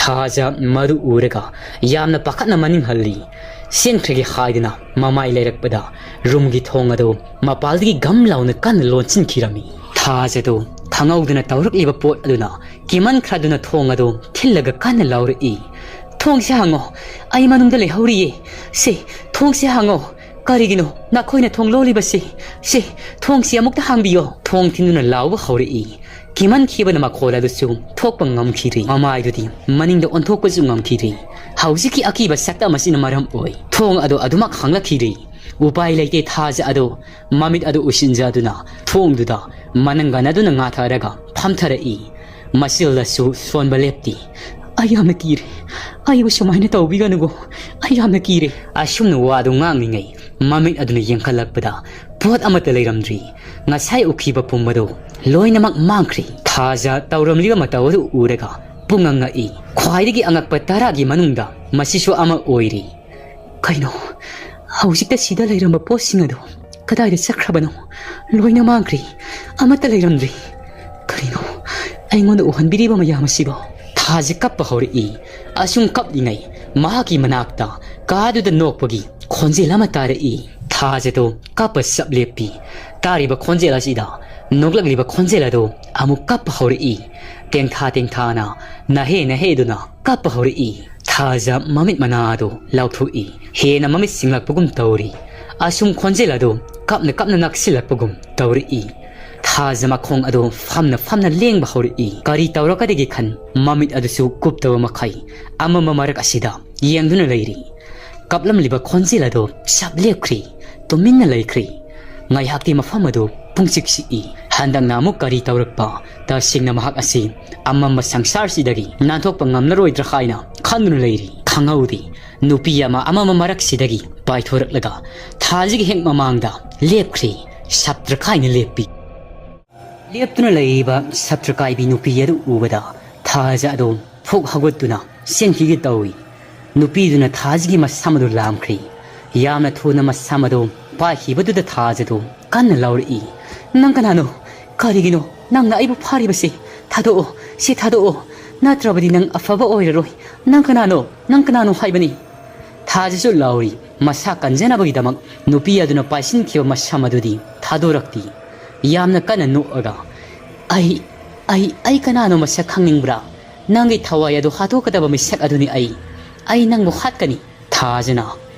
ꯊꯥꯖ ꯃꯗꯨ ꯎꯔꯒ ꯌꯥꯝꯅ ꯄꯥꯈꯠꯅ ꯃꯅꯤꯡ ꯍꯜꯂꯤ꯫ ꯆꯦꯟꯈ꯭ꯔꯒꯦ ꯍꯥꯏꯗꯨꯅ ꯃꯃꯥꯏ ꯂꯩꯔꯛꯄꯗ ꯔꯨꯝꯒꯤ ꯊꯣꯡ ꯑꯗꯨ ꯃꯄꯥꯜꯗꯒꯤ ꯒꯝ ꯂꯥꯎꯅ ꯀꯟꯅ ꯂꯣꯟꯁꯤꯟꯈꯤꯔꯝꯃꯤ꯫ ꯊꯥꯖꯗꯨ ꯈꯪꯍꯧꯗꯅ ꯇꯧꯔꯛꯂꯤꯕ ꯄꯣꯠ ꯑꯗꯨꯅ ꯀꯤꯃꯟꯈ꯭ꯔꯗꯨꯅ ꯊꯣꯡ ꯑꯗꯨ ꯊꯤꯜꯂꯒ ꯀꯟꯅ ꯂꯥꯎꯔꯛꯏ꯫ "ꯊꯣꯡꯁꯦ ꯍꯥꯡꯉꯣ, ꯑꯩ ꯃꯅꯨꯡꯗ ꯂꯩꯍꯧꯔꯤꯌꯦ꯫ ꯁꯦ, ꯊꯣꯡꯁꯦ ꯍꯥꯡꯉꯣ꯫ ꯀꯔꯤꯒꯤꯅꯣ ꯅꯈꯣꯏꯅ ꯊꯣꯡ ꯂꯣꯜꯂꯤꯕꯁꯦ? ꯁꯦ, ꯊꯣꯡꯁꯦ ꯑꯃꯨꯛꯇ ꯍꯥꯡꯕꯤꯌꯣ!" ꯊꯣꯡ ꯊꯤꯟꯗꯨꯅ ꯂꯥꯎꯕ ꯍꯧꯔꯛꯏ꯫ ꯀꯤꯃꯟꯈꯤꯕꯅ ꯃꯈꯣꯜ ꯑꯗꯨꯁꯨ ꯊꯣꯛꯄ ꯉꯝꯈꯤꯗ꯭ꯔꯤ꯫ ꯃꯃꯥꯏꯗꯨꯗꯤ ꯃꯅꯤꯡꯗ ꯑꯣꯟꯊꯣꯛꯄꯁꯨ ꯉꯝꯈꯤꯗ꯭ꯔꯤ꯫ ꯍꯧꯖꯤꯛꯀꯤ ꯑꯀꯤꯕ ꯁꯛꯇꯝ ꯑꯁꯤꯅ ꯃꯔꯝ ꯑꯣꯏ ꯊꯣꯡ ꯑꯗꯨ ꯑꯗꯨꯃꯛ ꯍꯥꯡꯂꯛꯈꯤꯗ꯭ꯔꯤ꯫ ꯎꯄꯥꯏ ꯂꯩꯇꯦ, ꯊꯥꯖ ꯑꯗꯨ ꯃꯃꯤꯠ ꯑꯗꯨ ꯎꯏꯁꯤꯟꯖꯗꯨꯅ ꯊꯣꯡꯗꯨꯗ ꯃꯅꯪꯒꯟ ꯑꯗꯨꯅ ꯉꯥꯊꯔꯒ ꯐꯝꯊꯔꯛꯏ꯫ ꯃꯁꯤꯜꯗꯁꯨ ꯁꯣꯟꯕ ꯂꯦꯞꯇꯦ꯫ "ꯑꯩ ꯌꯥꯝꯅ ꯀꯤꯔꯦ꯫ ꯑꯩꯕꯨ ꯁꯨꯃꯥꯏꯅ ꯇꯧꯕꯤꯒꯅꯨꯀꯣ꯫ ꯑꯩ ꯌꯥꯝꯅ ꯀꯤꯔꯦ꯫" ꯑꯁꯨꯝꯅ ꯋꯥꯗꯨ ꯉꯥꯡꯂꯤꯉꯩ ꯃꯃꯤꯠ ꯑꯗꯨꯅ ꯌꯦꯡꯈꯠꯂꯛꯄꯗ ꯄꯣꯠ ꯑꯃꯠꯇ ꯂꯩꯔꯝꯗ꯭ꯔꯤ꯫ ꯉꯁꯥꯏ ꯎꯈꯤꯕ ꯄꯨꯝꯕꯗꯨ ꯂꯣꯏꯅꯃꯛ ꯃꯥꯡꯈ꯭ꯔꯤ꯫ ꯊꯥꯖ ꯇꯧꯔꯝꯂꯤꯕ ꯃꯇꯧ ꯑꯗꯨ ꯎꯔꯒ ꯄꯨꯡꯉꯛ ꯉꯛꯏ꯫ ꯈ꯭ꯋꯥꯏꯗꯒꯤ ꯑꯉꯛꯄ ꯇꯔꯥꯒꯤ ꯃꯅꯨꯡꯗ ꯃꯁꯤꯁꯨ ꯑꯃ ꯑꯣꯏꯔꯤ꯫ ꯀꯩꯅꯣ? ꯍꯧꯖꯤꯛꯇ ꯁꯤꯗ ꯂꯩꯔꯝꯕ ꯄꯣꯠꯁꯤꯡ ꯑꯗꯨ ꯀꯗꯥꯏꯗ ꯆꯠꯈ꯭ꯔꯕꯅꯣ? ꯂꯣꯏꯅ ꯃꯥꯡꯈ꯭ꯔꯤ꯫ ꯑꯃꯠꯇ ꯂꯩꯔꯝꯗ꯭ꯔꯤ꯫ ꯀꯔꯤꯅꯣ ꯑꯩꯉꯣꯟꯗ ꯎꯍꯟꯕꯤꯔꯤꯕ ꯃꯌꯥꯝ ꯑꯁꯤꯕꯣ? ꯊꯥꯖ ꯀꯞꯄ ꯍꯧꯔꯛꯏ꯫ ꯑꯁꯨꯝ ꯀꯞꯂꯤꯉꯩ ꯃꯍꯥꯛꯀꯤ ꯃꯅꯥꯛꯇ ꯀꯥꯗꯨꯗ ꯅꯣꯛꯄꯒꯤ ꯈꯣꯟꯖꯦꯜ ꯑꯃ ꯇꯥꯔꯛꯏ꯫ ꯊꯥꯖꯗꯣ ꯀꯞꯄ ꯆꯞ ꯂꯦꯞꯄꯤ꯫ ꯇꯥꯔꯤꯕ ꯈꯣꯟꯖꯦꯜ ꯑꯁꯤꯗ ꯅꯣꯛꯂꯛꯂꯤꯕ ꯈꯣꯟꯖꯦꯜ ꯑꯗꯨ ꯑꯃꯨꯛ ꯀꯞꯄ ꯍꯧꯔꯛꯏ꯫ ꯇꯦꯡꯊꯥ ꯇꯦꯡꯊꯥꯅ ꯅꯍꯦ ꯅꯍꯦꯗꯨꯅ ꯀꯞꯄ ꯍꯧꯔꯛꯏ꯫ ꯊꯥꯖ ꯃꯃꯤꯠ ꯃꯅꯥ ꯑꯗꯨ ꯂꯥꯎꯊꯣꯛꯏ꯫ ꯍꯦꯟꯅ ꯃꯃꯤꯠ ꯁꯤꯡꯂꯛꯄꯒꯨꯝ ꯇꯧꯔꯤ꯫ ꯑꯁꯨꯝ ꯈꯣꯟꯖꯦꯜ ꯑꯗꯨ ꯀꯞꯅ ꯀꯞꯅ ꯅꯛꯁꯤꯜꯂꯛꯄꯒꯨꯝ ꯇꯧꯔꯛꯏ꯫ ꯊꯥꯖ ꯃꯈꯣꯡ ꯑꯗꯨ ꯐꯝꯅ ꯐꯝꯅ ꯂꯦꯡꯕ ꯍꯧꯔꯛꯏ꯫ ꯀꯔꯤ ꯇꯧꯔꯛꯀꯗꯒꯦ ꯈꯟ ꯃꯃꯤꯠ ꯑꯗꯨꯁꯨ ꯀꯨꯞꯇꯕ ꯃꯈꯩ ꯑꯃꯝꯕ ꯃꯔꯛ ꯑꯁꯤꯗ ꯌꯦꯡꯗꯨꯅ ꯂꯩꯔꯤ꯫ ꯀꯞꯂꯝꯂꯤꯕ ꯈꯣꯟꯖꯦꯜ ꯑꯗꯨ ꯆꯞ ꯂꯦꯞꯈ꯭ꯔꯤ꯫ ꯇꯨꯃꯤꯟꯅ ꯂꯩꯈ꯭ꯔꯤ꯫ ꯉꯥꯏꯍꯥꯛꯇꯤ ꯃꯐꯝ ꯑꯗꯨ ꯄꯨꯡꯆꯤꯛ ꯆꯤꯛꯏ꯫ ꯍꯟꯗꯛꯅ ꯑꯃꯨꯛ ꯀꯔꯤ ꯇꯧꯔꯛꯄ? ꯇꯁꯦꯡꯅ ꯃꯍꯥꯛ ꯑꯁꯤ ꯑꯃꯝꯕ ꯁꯪꯁꯥꯔꯁꯤꯗꯒꯤ ꯅꯥꯟꯊꯣꯛꯄ ꯉꯝꯂꯔꯣꯏꯗ꯭ꯔꯥ ꯍꯥꯏꯅ ꯈꯟꯗꯨꯅ ꯂꯩꯔꯤ꯫ ꯈꯪꯍꯧꯗꯦ꯫ ꯅꯨꯄꯤ ꯑꯃ ꯑꯃꯝꯕ ꯃꯔꯛꯁꯤꯗꯒꯤ ꯄꯥꯏꯊꯣꯔꯛꯂꯒ ꯊꯥꯖꯒꯤ ꯍꯦꯛ ꯃꯃꯥꯡꯗ ꯂꯦꯞꯈ꯭ꯔꯦ꯫ ꯁꯞꯇ꯭ꯔ ꯀꯥꯏꯅ ꯂꯦꯞꯄꯤ꯫ ꯂꯦꯞꯇꯨꯅ ꯂꯩꯔꯤꯕ ꯁꯞꯇ꯭ꯔ ꯀꯥꯏꯕꯤ ꯅꯨꯄꯤ ꯑꯗꯨ ꯎꯕꯗ ꯊꯥꯖ ꯑꯗꯨ ꯐꯨꯛ ꯍꯧꯒꯠꯇꯨꯅ ꯆꯦꯟꯈꯤꯒꯦ ꯇꯧꯏ꯫ ꯅꯨꯄꯤꯗꯨꯅ ꯊꯥꯖꯒꯤ ꯃꯁꯝ ꯑꯗꯨ ꯂꯥꯝꯈ꯭ꯔꯤ꯫ ꯌꯥꯝꯅ ꯊꯨꯅ ꯃꯁꯝ ꯑꯗꯨ ꯄꯥꯏꯈꯤꯕꯗꯨꯗ ꯊꯥꯖꯗꯨ ꯀꯟꯅ ꯂꯥꯎꯔꯛꯏ꯫ "ꯅꯪ ꯀꯅꯥꯅꯣ? ꯀꯔꯤꯒꯤꯅꯣ ꯅꯪꯅ ꯑꯩꯕꯨ ꯐꯥꯔꯤꯕꯁꯦ? ꯊꯥꯗꯣꯛꯑꯣ, ꯁꯤ ꯊꯥꯗꯣꯛꯑꯣ꯫ ꯅꯠꯇ꯭ꯔꯕꯗꯤ ꯅꯪ ꯑꯐꯕ ꯑꯣꯏꯔꯔꯣꯏ꯫ ꯅꯪ ꯀꯅꯥꯅꯣ? ꯅꯪ ꯀꯅꯥꯅꯣ ꯍꯥꯏꯕꯅꯤ?" ꯊꯥꯖꯁꯨ ꯂꯥꯎꯔꯤ꯫ ꯃꯁꯥ ꯀꯟꯖꯅꯕꯒꯤꯗꯃꯛ ꯅꯨꯄꯤ ꯑꯗꯨꯅ ꯄꯥꯏꯁꯤꯟꯈꯤꯕ ꯃꯁꯝ ꯑꯗꯨꯗꯤ ꯊꯥꯗꯣꯔꯛꯇꯦ꯫ ꯌꯥꯝꯅ ꯀꯟꯅ ꯅꯣꯛꯑꯒ, "ꯑꯩ, ꯑꯩ, ꯑꯩ ꯀꯅꯥꯅꯣ ꯃꯁꯛ ꯈꯪꯅꯤꯡꯕ꯭ꯔꯥ? ꯅꯪꯒꯤ ꯊꯋꯥꯏ ꯑꯗꯨ ꯍꯥꯠꯇꯣꯛꯀꯗꯕ ꯃꯤꯁꯛ ꯑꯗꯨꯅꯤ ꯑꯩ꯫ ꯑꯩ ꯅꯪꯕꯨ ꯍꯥꯠꯀꯅꯤ꯫" ꯊꯥꯖꯅ,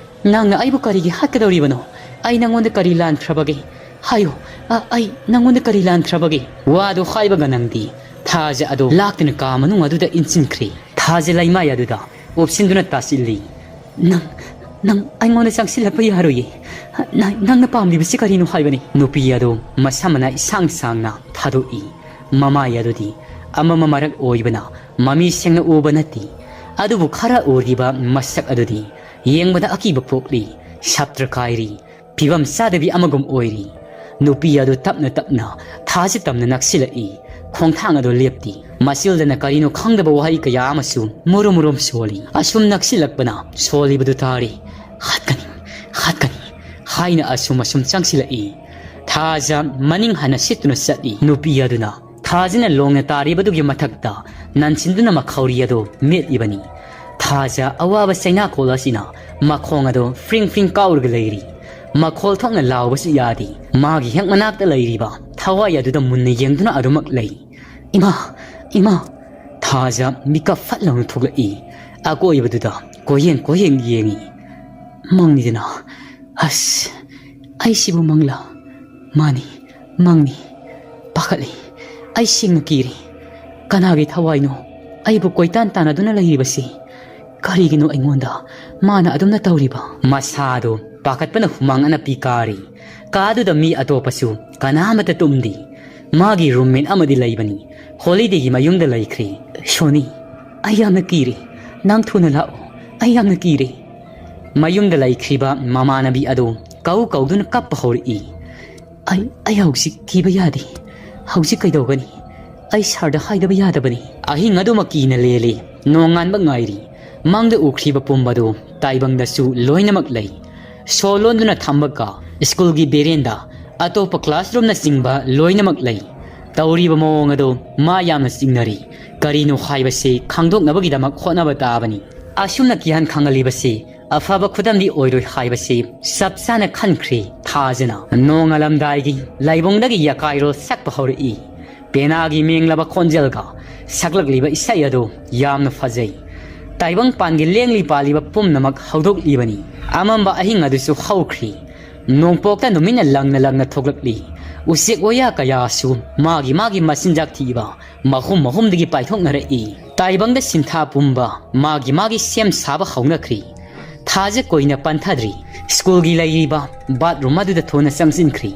"ꯅꯪꯅ ꯑꯩꯕꯨ ꯀꯔꯤꯒꯤ ꯍꯥꯠꯀꯗꯧꯔꯤꯕꯅꯣ? ꯑꯩ ꯅꯪꯉꯣꯟꯗ ꯀꯔꯤ ꯂꯥꯟꯈ꯭ꯔꯕꯒꯦ? ꯍꯥꯏꯌꯨ, ꯑ, ꯑꯩ ꯅꯪꯉꯣꯟꯗ ꯀꯔꯤ ꯂꯥꯟꯈ꯭ꯔꯕꯒꯦ?" ꯋꯥꯗꯨ ꯍꯥꯏꯕꯒ ꯅꯪꯗꯤ ꯊꯥꯖ ꯑꯗꯨ ꯂꯥꯛꯇꯨꯅ ꯀꯥ ꯃꯅꯨꯡ ꯑꯗꯨꯗ ꯏꯟꯁꯤꯟꯈ꯭ꯔꯦ꯫ ꯊꯥꯖ ꯂꯩꯃꯥꯏ ꯑꯗꯨꯗ ꯎꯞꯁꯤꯟꯗꯨꯅ ꯇꯥꯁꯤꯜꯂꯤ꯫ "ꯅꯪ, ꯅꯪ ꯑꯩꯉꯣꯟꯗ ꯆꯪꯁꯤꯜꯂꯛꯄ ꯌꯥꯔꯣꯏꯌꯦ꯫ ꯅꯪ, ꯅꯪꯅ ꯄꯥꯝꯂꯤꯕꯁꯤ ꯀꯔꯤꯅꯣ ꯍꯥꯏꯕꯅꯤ?" ꯅꯨꯄꯤ ꯑꯗꯨ ꯃꯁꯝ ꯃꯅꯥ ꯏꯁꯥꯡ ꯁꯥꯡꯅ ꯊꯥꯗꯣꯛꯏ꯫ ꯃꯃꯥꯏ ꯑꯗꯨꯗꯤ ꯑꯃꯝꯕ ꯃꯔꯛ ꯑꯣꯏꯕꯅ ꯃꯃꯤ ꯁꯦꯡꯅ ꯎꯕ ꯅꯠꯇꯦ꯫ ꯑꯗꯨꯕꯨ ꯈꯔ ꯎꯔꯤꯕ ꯃꯁꯛ ꯑꯗꯨꯗꯤ ꯌꯦꯡꯕꯗ ꯑꯀꯤꯕ ꯄꯣꯛꯂꯤ꯫ ꯁꯞꯇ꯭ꯔ ꯀꯥꯏꯔꯤ꯫ ꯐꯤꯕꯝ ꯆꯥꯗꯕꯤ ꯑꯃꯒꯨꯝ ꯑꯣꯏꯔꯤ꯫ ꯅꯨꯄꯤ ꯑꯗꯨ ꯇꯞꯅ ꯇꯞꯅ ꯊꯥꯁꯤ ꯇꯝꯅ ꯅꯛꯁꯤꯜꯂꯛꯏ꯫ ꯈꯣꯡꯊꯥꯡ ꯑꯗꯨ ꯂꯦꯞꯇꯦ꯫ ꯃꯆꯤꯜꯗꯅ ꯀꯔꯤꯅꯣ ꯈꯪꯗꯕ ꯋꯥꯍꯩ ꯀꯌꯥ ꯑꯃꯁꯨ ꯃꯨꯔꯨꯝ ꯃꯨꯔꯨꯝ ꯁꯣꯜꯂꯤ꯫ ꯑꯁꯨꯝ ꯅꯛꯁꯤꯜꯂꯛꯄꯅ ꯁꯣꯜꯂꯤꯕꯗꯨ ꯇꯥꯔꯤ꯫ "ꯍꯥꯠꯀꯅꯤ, ꯍꯥꯠꯀꯅꯤ" ꯍꯥꯏꯅ ꯑꯁꯨꯝ ꯑꯁꯨꯝ ꯆꯪꯁꯤꯜꯂꯛꯏ꯫ ꯊꯥꯖ ꯃꯅꯤꯡ ꯍꯟꯅ ꯁꯤꯠꯇꯨꯅ ꯆꯠꯂꯤ꯫ ꯅꯨꯄꯤ ꯑꯗꯨꯅ ꯊꯥꯖꯅ ꯂꯣꯡꯅ ꯇꯥꯔꯤꯕꯗꯨꯒꯤ ꯃꯊꯛꯇ ꯅꯟꯁꯤꯟꯗꯨꯅ ꯃꯈꯧꯔꯤ ꯑꯗꯨ ꯃꯦꯠꯂꯤꯕꯅꯤ꯫ ꯊꯥꯖ ꯑꯋꯥꯕ ꯆꯩꯅꯥꯈꯣꯜ ꯑꯁꯤꯅ ꯃꯈꯣꯡ ꯑꯗꯨ ꯐ꯭ꯔꯤꯡ ꯐ꯭ꯔꯤꯡ ꯀꯥꯎꯔꯒ ꯂꯩꯔꯤ꯫ ꯃꯈꯣꯜ ꯊꯣꯛꯅ ꯂꯥꯎꯕꯁꯨ ꯌꯥꯗꯦ꯫ ꯃꯥꯒꯤ ꯍꯦꯛ ꯃꯅꯥꯛꯇ ꯂꯩꯔꯤꯕ ꯊꯋꯥꯏ ꯑꯗꯨꯗ ꯃꯨꯟꯅ ꯌꯦꯡꯗꯨꯅ ꯑꯗꯨꯃꯛ ꯂꯩ꯫ "ꯏꯃꯥ! ꯏꯃꯥ!" ꯊꯥꯖ ꯃꯤꯀꯞ ꯐꯠ ꯂꯥꯎꯅ ꯊꯣꯛꯂꯛꯏ꯫ ꯑꯀꯣꯏꯕꯗꯨꯗ ꯀꯣꯏꯌꯦꯡ ꯀꯣꯏꯌꯦꯡ ꯌꯦꯡꯉꯤ꯫ "ꯃꯪꯅꯤꯗꯅ꯫ ꯑꯁ, ꯑꯩꯁꯤꯕꯨ ꯃꯪꯂꯥ? ꯃꯥꯅꯤ, ꯃꯪꯅꯤ꯫ ꯄꯥꯈꯠꯂꯤ꯫ ꯑꯩ ꯁꯦꯡꯅ ꯀꯤꯔꯤ꯫ ꯀꯅꯥꯒꯤ ꯊꯋꯥꯏꯅꯣ ꯑꯩꯕꯨ ꯀꯣꯏꯇꯥꯟ ꯇꯥꯟꯅꯗꯨꯅ ꯂꯩꯔꯤꯕꯁꯤ? ꯀꯔꯤꯒꯤꯅꯣ ꯑꯩꯉꯣꯟꯗ ꯃꯥꯅ ꯑꯗꯨꯝꯅ ꯇꯧꯔꯤꯕ?" ꯃꯁꯥꯗꯨ ꯄꯥꯈꯠꯄꯅ ꯍꯨꯃꯥꯡ ꯑꯅꯞꯄꯤ ꯀꯥꯔꯤ꯫ ꯀꯥꯗꯨꯗ ꯃꯤ ꯑꯇꯣꯞꯄꯁꯨ ꯀꯅꯥ ꯑꯃꯠꯇ ꯇꯨꯝꯗꯦ꯫ ꯃꯥꯒꯤ ꯔꯨꯝꯃꯦꯠ ꯑꯃꯗꯤ ꯂꯩꯕꯅꯤ꯫ ꯍꯣꯂꯤꯗꯦꯒꯤ ꯃꯌꯨꯝꯗ ꯂꯩꯈ꯭ꯔꯦ꯫ "ꯁꯣꯅꯤ, ꯑꯩ ꯌꯥꯝꯅ ꯀꯤꯔꯦ꯫ ꯅꯪ ꯊꯨꯅ ꯂꯥꯛꯑꯣ꯫ ꯑꯩ ꯌꯥꯝꯅ ꯀꯤꯔꯦ꯫" ꯃꯌꯨꯝꯗ ꯂꯩꯈ꯭ꯔꯤꯕ ꯃꯃꯥꯟꯅꯕꯤ ꯑꯗꯨ ꯀꯧ ꯀꯧꯗꯨꯅ ꯀꯞꯄ ꯍꯧꯔꯛꯏ꯫ "ꯑꯩ, ꯑꯩ ꯍꯧꯖꯤꯛ ꯀꯤꯕ ꯌꯥꯗꯦ꯫ ꯍꯧꯖꯤꯛ ꯀꯩꯗꯧꯒꯅꯤ? ꯑꯩ ꯁꯥꯔꯗ ꯍꯥꯏꯗꯕ ꯌꯥꯗꯕꯅꯤ꯫" ꯑꯍꯤꯡ ꯑꯗꯨꯃꯛ ꯀꯤꯅ ꯂꯦꯜꯂꯤ꯫ ꯅꯣꯡꯉꯥꯟꯕ ꯉꯥꯏꯔꯤ꯫ ꯃꯪꯗ ꯎꯈ꯭ꯔꯤꯕ ꯄꯨꯝꯕꯗꯨ ꯇꯥꯏꯕꯪꯗꯁꯨ ꯂꯣꯏꯅꯃꯛ ꯂꯩ꯫ ꯁꯣ ꯂꯣꯟꯗꯨꯅ ꯊꯝꯕꯒ ꯁ꯭ꯀꯨꯜꯒꯤ ꯕꯦꯔꯦꯟꯗ ꯑꯇꯣꯞꯄ ꯀ꯭ꯂꯥꯁꯔꯨꯝꯅꯆꯤꯡꯕ ꯂꯣꯏꯅꯃꯛ ꯂꯩ꯫ ꯇꯧꯔꯤꯕ ꯃꯑꯣꯡ ꯑꯗꯨ ꯃꯥ ꯌꯥꯝꯅ ꯆꯤꯡꯅꯔꯤ꯫ ꯀꯔꯤꯅꯣ ꯍꯥꯏꯕꯁꯤ ꯈꯪꯗꯣꯛꯅꯕꯒꯤꯗꯃꯛ ꯍꯣꯠꯅꯕ ꯇꯥꯕꯅꯤ꯫ ꯑꯁꯨꯝꯅ ꯀꯤꯍꯟ ꯈꯪꯍꯜꯂꯤꯕꯁꯤ ꯑꯐꯕ ꯈꯨꯗꯝꯗꯤ ꯑꯣꯏꯔꯣꯏ ꯍꯥꯏꯕꯁꯤ ꯆꯞ ꯆꯥꯅ ꯈꯟꯈ꯭ꯔꯦ ꯊꯥꯖꯅ꯫ ꯅꯣꯡꯉꯥꯜꯂꯝꯗꯥꯏꯒꯤ ꯂꯥꯏꯕꯨꯡꯗꯒꯤ ꯌꯥꯀꯥꯏꯔꯣꯜ ꯁꯛꯄ ꯍꯧꯔꯛꯏ꯫ ꯄꯦꯅꯥꯒꯤ ꯃꯦꯡꯂꯕ ꯈꯣꯟꯖꯦꯜꯒ ꯁꯛꯂꯛꯂꯤꯕ ꯏꯁꯩ ꯑꯗꯨ ꯌꯥꯝꯅ ꯐꯖꯩ꯫ ꯇꯥꯏꯕꯪꯄꯥꯟꯒꯤ ꯂꯦꯡꯂꯤ ꯄꯥꯜꯂꯤꯕ ꯄꯨꯝꯅꯃꯛ ꯍꯧꯗꯣꯛꯂꯤꯕꯅꯤ꯫ ꯑꯃꯝꯕ ꯑꯍꯤꯡ ꯑꯗꯨꯁꯨ ꯍꯧꯈ꯭ꯔꯤ꯫ ꯅꯣꯡꯄꯣꯛꯇ ꯅꯨꯃꯤꯠꯅ ꯂꯪꯅ ꯂꯪꯅ ꯊꯣꯛꯂꯛꯂꯤ꯫ ꯎꯆꯦꯛ ꯋꯥꯌꯥ ꯀꯌꯥꯁꯨ ꯃꯥꯒꯤ ꯃꯥꯒꯤ ꯃꯆꯤꯟꯖꯥꯛ ꯊꯤꯕ ꯃꯍꯨꯝ ꯃꯍꯨꯝꯗꯒꯤ ꯄꯥꯏꯊꯣꯛꯅꯔꯛꯏ꯫ ꯇꯥꯏꯕꯪꯗ ꯁꯤꯟꯊꯥ ꯄꯨꯝꯕ ꯃꯥꯒꯤ ꯃꯥꯒꯤ ꯁꯦꯝ ꯁꯥꯕ ꯍꯧꯅꯈ꯭ꯔꯤ꯫ ꯊꯥꯖ ꯀꯣꯏꯅ ꯄꯟꯊꯗ꯭ꯔꯤ꯫ ꯁ꯭ꯀꯨꯜꯒꯤ ꯂꯩꯔꯤꯕ ꯕꯥꯠꯔꯨꯝ ꯑꯗꯨꯗ ꯊꯨꯅ ꯆꯪꯁꯤꯟꯈ꯭ꯔꯤ꯫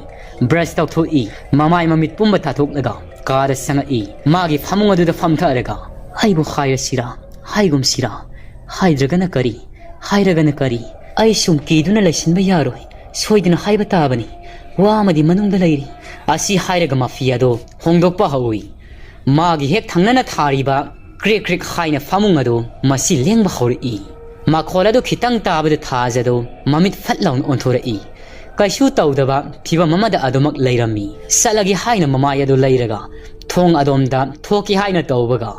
ꯕ꯭ꯔꯁ ꯇꯧꯊꯣꯛꯏ꯫ ꯃꯃꯥꯏ ꯃꯃꯤꯠ ꯄꯨꯝꯕ ꯊꯥꯊꯣꯛꯂꯒ ꯀꯥꯗ ꯆꯪꯉꯛꯏ꯫ ꯃꯥꯒꯤ ꯐꯃꯨꯡ ꯑꯗꯨꯗ ꯐꯝꯊꯔꯒ, "ꯑꯩꯕꯨ ꯍꯥꯏꯔꯁꯤꯔꯥ? ꯍꯥꯏꯒꯨꯝꯁꯤꯔꯥ? ꯍꯥꯏꯗ꯭ꯔꯒꯅ ꯀꯔꯤ? ꯍꯥꯏꯔꯒꯅ ꯀꯔꯤ? ꯑꯩ ꯁꯨꯝ ꯀꯤꯗꯨꯅ ꯂꯩꯁꯤꯟꯕ ꯌꯥꯔꯣꯏ꯫ ꯁꯣꯏꯗꯅ ꯍꯥꯏꯕ ꯇꯥꯕꯅꯤ꯫ ꯋꯥ ꯑꯃꯗꯤ ꯃꯅꯨꯡꯗ ꯂꯩꯔꯤ꯫ ꯑꯁꯤ ꯍꯥꯏꯔꯒ ꯃꯥꯐꯤꯌꯥꯗꯣ ꯍꯣꯡꯗꯣꯛꯄ ꯍꯧꯏ꯫ ꯃꯥꯒꯤ ꯍꯦꯛ ꯊꯪꯅꯅ ꯊꯥꯔꯤꯕ ꯀ꯭ꯔꯤꯛ ꯀ꯭ꯔꯤꯛ ꯍꯥꯏꯅ ꯐꯃꯨꯡ ꯑꯗꯨ ꯃꯁꯤ ꯂꯦꯡꯕ ꯍꯧꯔꯛꯏ꯫ ꯃꯈꯣꯜ ꯑꯗꯨ ꯈꯤꯇꯪ ꯇꯥꯕꯗ ꯊꯥꯖꯗꯣ ꯃꯃꯤꯠ ꯐꯠ ꯂꯥꯎꯅ ꯑꯣꯟꯊꯣꯔꯛꯏ꯫ ꯀꯩꯁꯨ ꯇꯧꯗꯕ ꯐꯤꯕꯝ ꯑꯃꯗ ꯑꯗꯨꯃꯛ ꯂꯩꯔꯝꯃꯤ꯫ ꯆꯠꯂꯒꯦ ꯍꯥꯏꯅ ꯃꯃꯥꯏ ꯑꯗꯨ ꯂꯩꯔꯒ ꯊꯣꯡ ꯑꯗꯣꯝꯗ ꯊꯣꯛꯀꯦ ꯍꯥꯏꯅ ꯇꯧꯕꯒ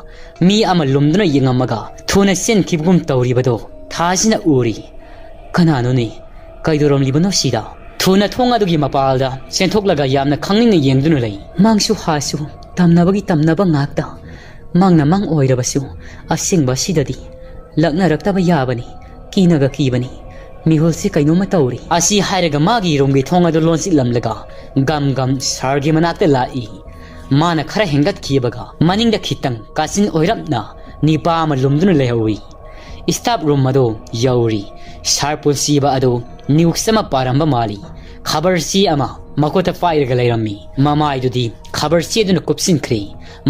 ꯃꯤ ꯑꯃ ꯂꯨꯝꯗꯨꯅ ꯌꯦꯡꯉꯝꯃꯒ ꯊꯨꯅ ꯆꯦꯟꯈꯤꯕꯒꯨꯝ ꯇꯧꯔꯤꯕꯗꯣ ꯊꯥꯖꯅ ꯎꯔꯤ꯫ ꯀꯅꯥꯅꯣꯅꯦ? ꯀꯩꯗꯧꯔꯝꯂꯤꯕꯅꯣ ꯁꯤꯗ? ꯊꯨꯅ ꯊꯣꯡ ꯑꯗꯨꯒꯤ ꯃꯄꯥꯜꯗ ꯆꯦꯟꯊꯣꯛꯂꯒ ꯌꯥꯝꯅ ꯈꯪꯅꯤꯡꯅ ꯌꯦꯡꯗꯨꯅ ꯂꯩ꯫ ꯃꯪꯁꯨ ꯍꯥꯁꯨ ꯇꯝꯅꯕꯒꯤ ꯇꯝꯅꯕ ꯉꯥꯛꯇ꯫ ꯃꯪꯅ ꯃꯪ ꯑꯣꯏꯔꯕꯁꯨ ꯑꯁꯦꯡꯕ ꯑꯁꯤꯗꯗꯤ ꯂꯛꯅꯔꯛꯇꯕ ꯌꯥꯕꯅꯤ꯫ ꯀꯤꯅꯒ ꯀꯤꯕꯅꯤ꯫ ꯃꯤꯍꯨꯜꯁꯤ ꯀꯩꯅꯣꯝꯃ ꯇꯧꯔꯤ꯫ ꯑꯁꯤ ꯍꯥꯏꯔꯒ ꯃꯥꯒꯤ ꯔꯨꯝꯒꯤ ꯊꯣꯡ ꯑꯗꯨ ꯂꯣꯟꯁꯤꯜꯂꯝꯂꯒ ꯒꯝ ꯒꯝ ꯁꯥꯔꯒꯤ ꯃꯅꯥꯛꯇ ꯂꯥꯛꯏ꯫ ꯃꯥꯅ ꯈꯔ ꯍꯦꯟꯒꯠꯈꯤꯕꯒ ꯃꯅꯤꯡꯗ ꯈꯤꯇꯪ ꯀꯥꯆꯤꯟ ꯑꯣꯏꯔꯞꯅ ꯅꯤꯄꯥ ꯑꯃ ꯂꯨꯝꯗꯨꯅ ꯂꯩꯍꯧꯏ꯫ ꯁ꯭ꯇꯥꯐ ꯔꯨꯝ ꯑꯗꯨ ꯌꯧꯔꯤ꯫ ꯁꯥꯔ ꯄꯨꯟꯁꯤꯕ ꯑꯗꯨ ꯅ꯭ꯌꯨꯁ ꯑꯃ ꯄꯥꯔꯝꯕ ꯃꯥꯜꯂꯤ꯫ ꯈꯕꯔ ꯆꯦ ꯑꯃ ꯃꯈꯨꯠꯇ ꯄꯥꯏꯔꯒ ꯂꯩꯔꯝꯃꯤ꯫ ꯃꯃꯥꯏꯗꯨꯗꯤ ꯈꯕꯔ ꯆꯦꯗꯨꯅ ꯀꯨꯞꯁꯤꯟꯈ꯭ꯔꯦ꯫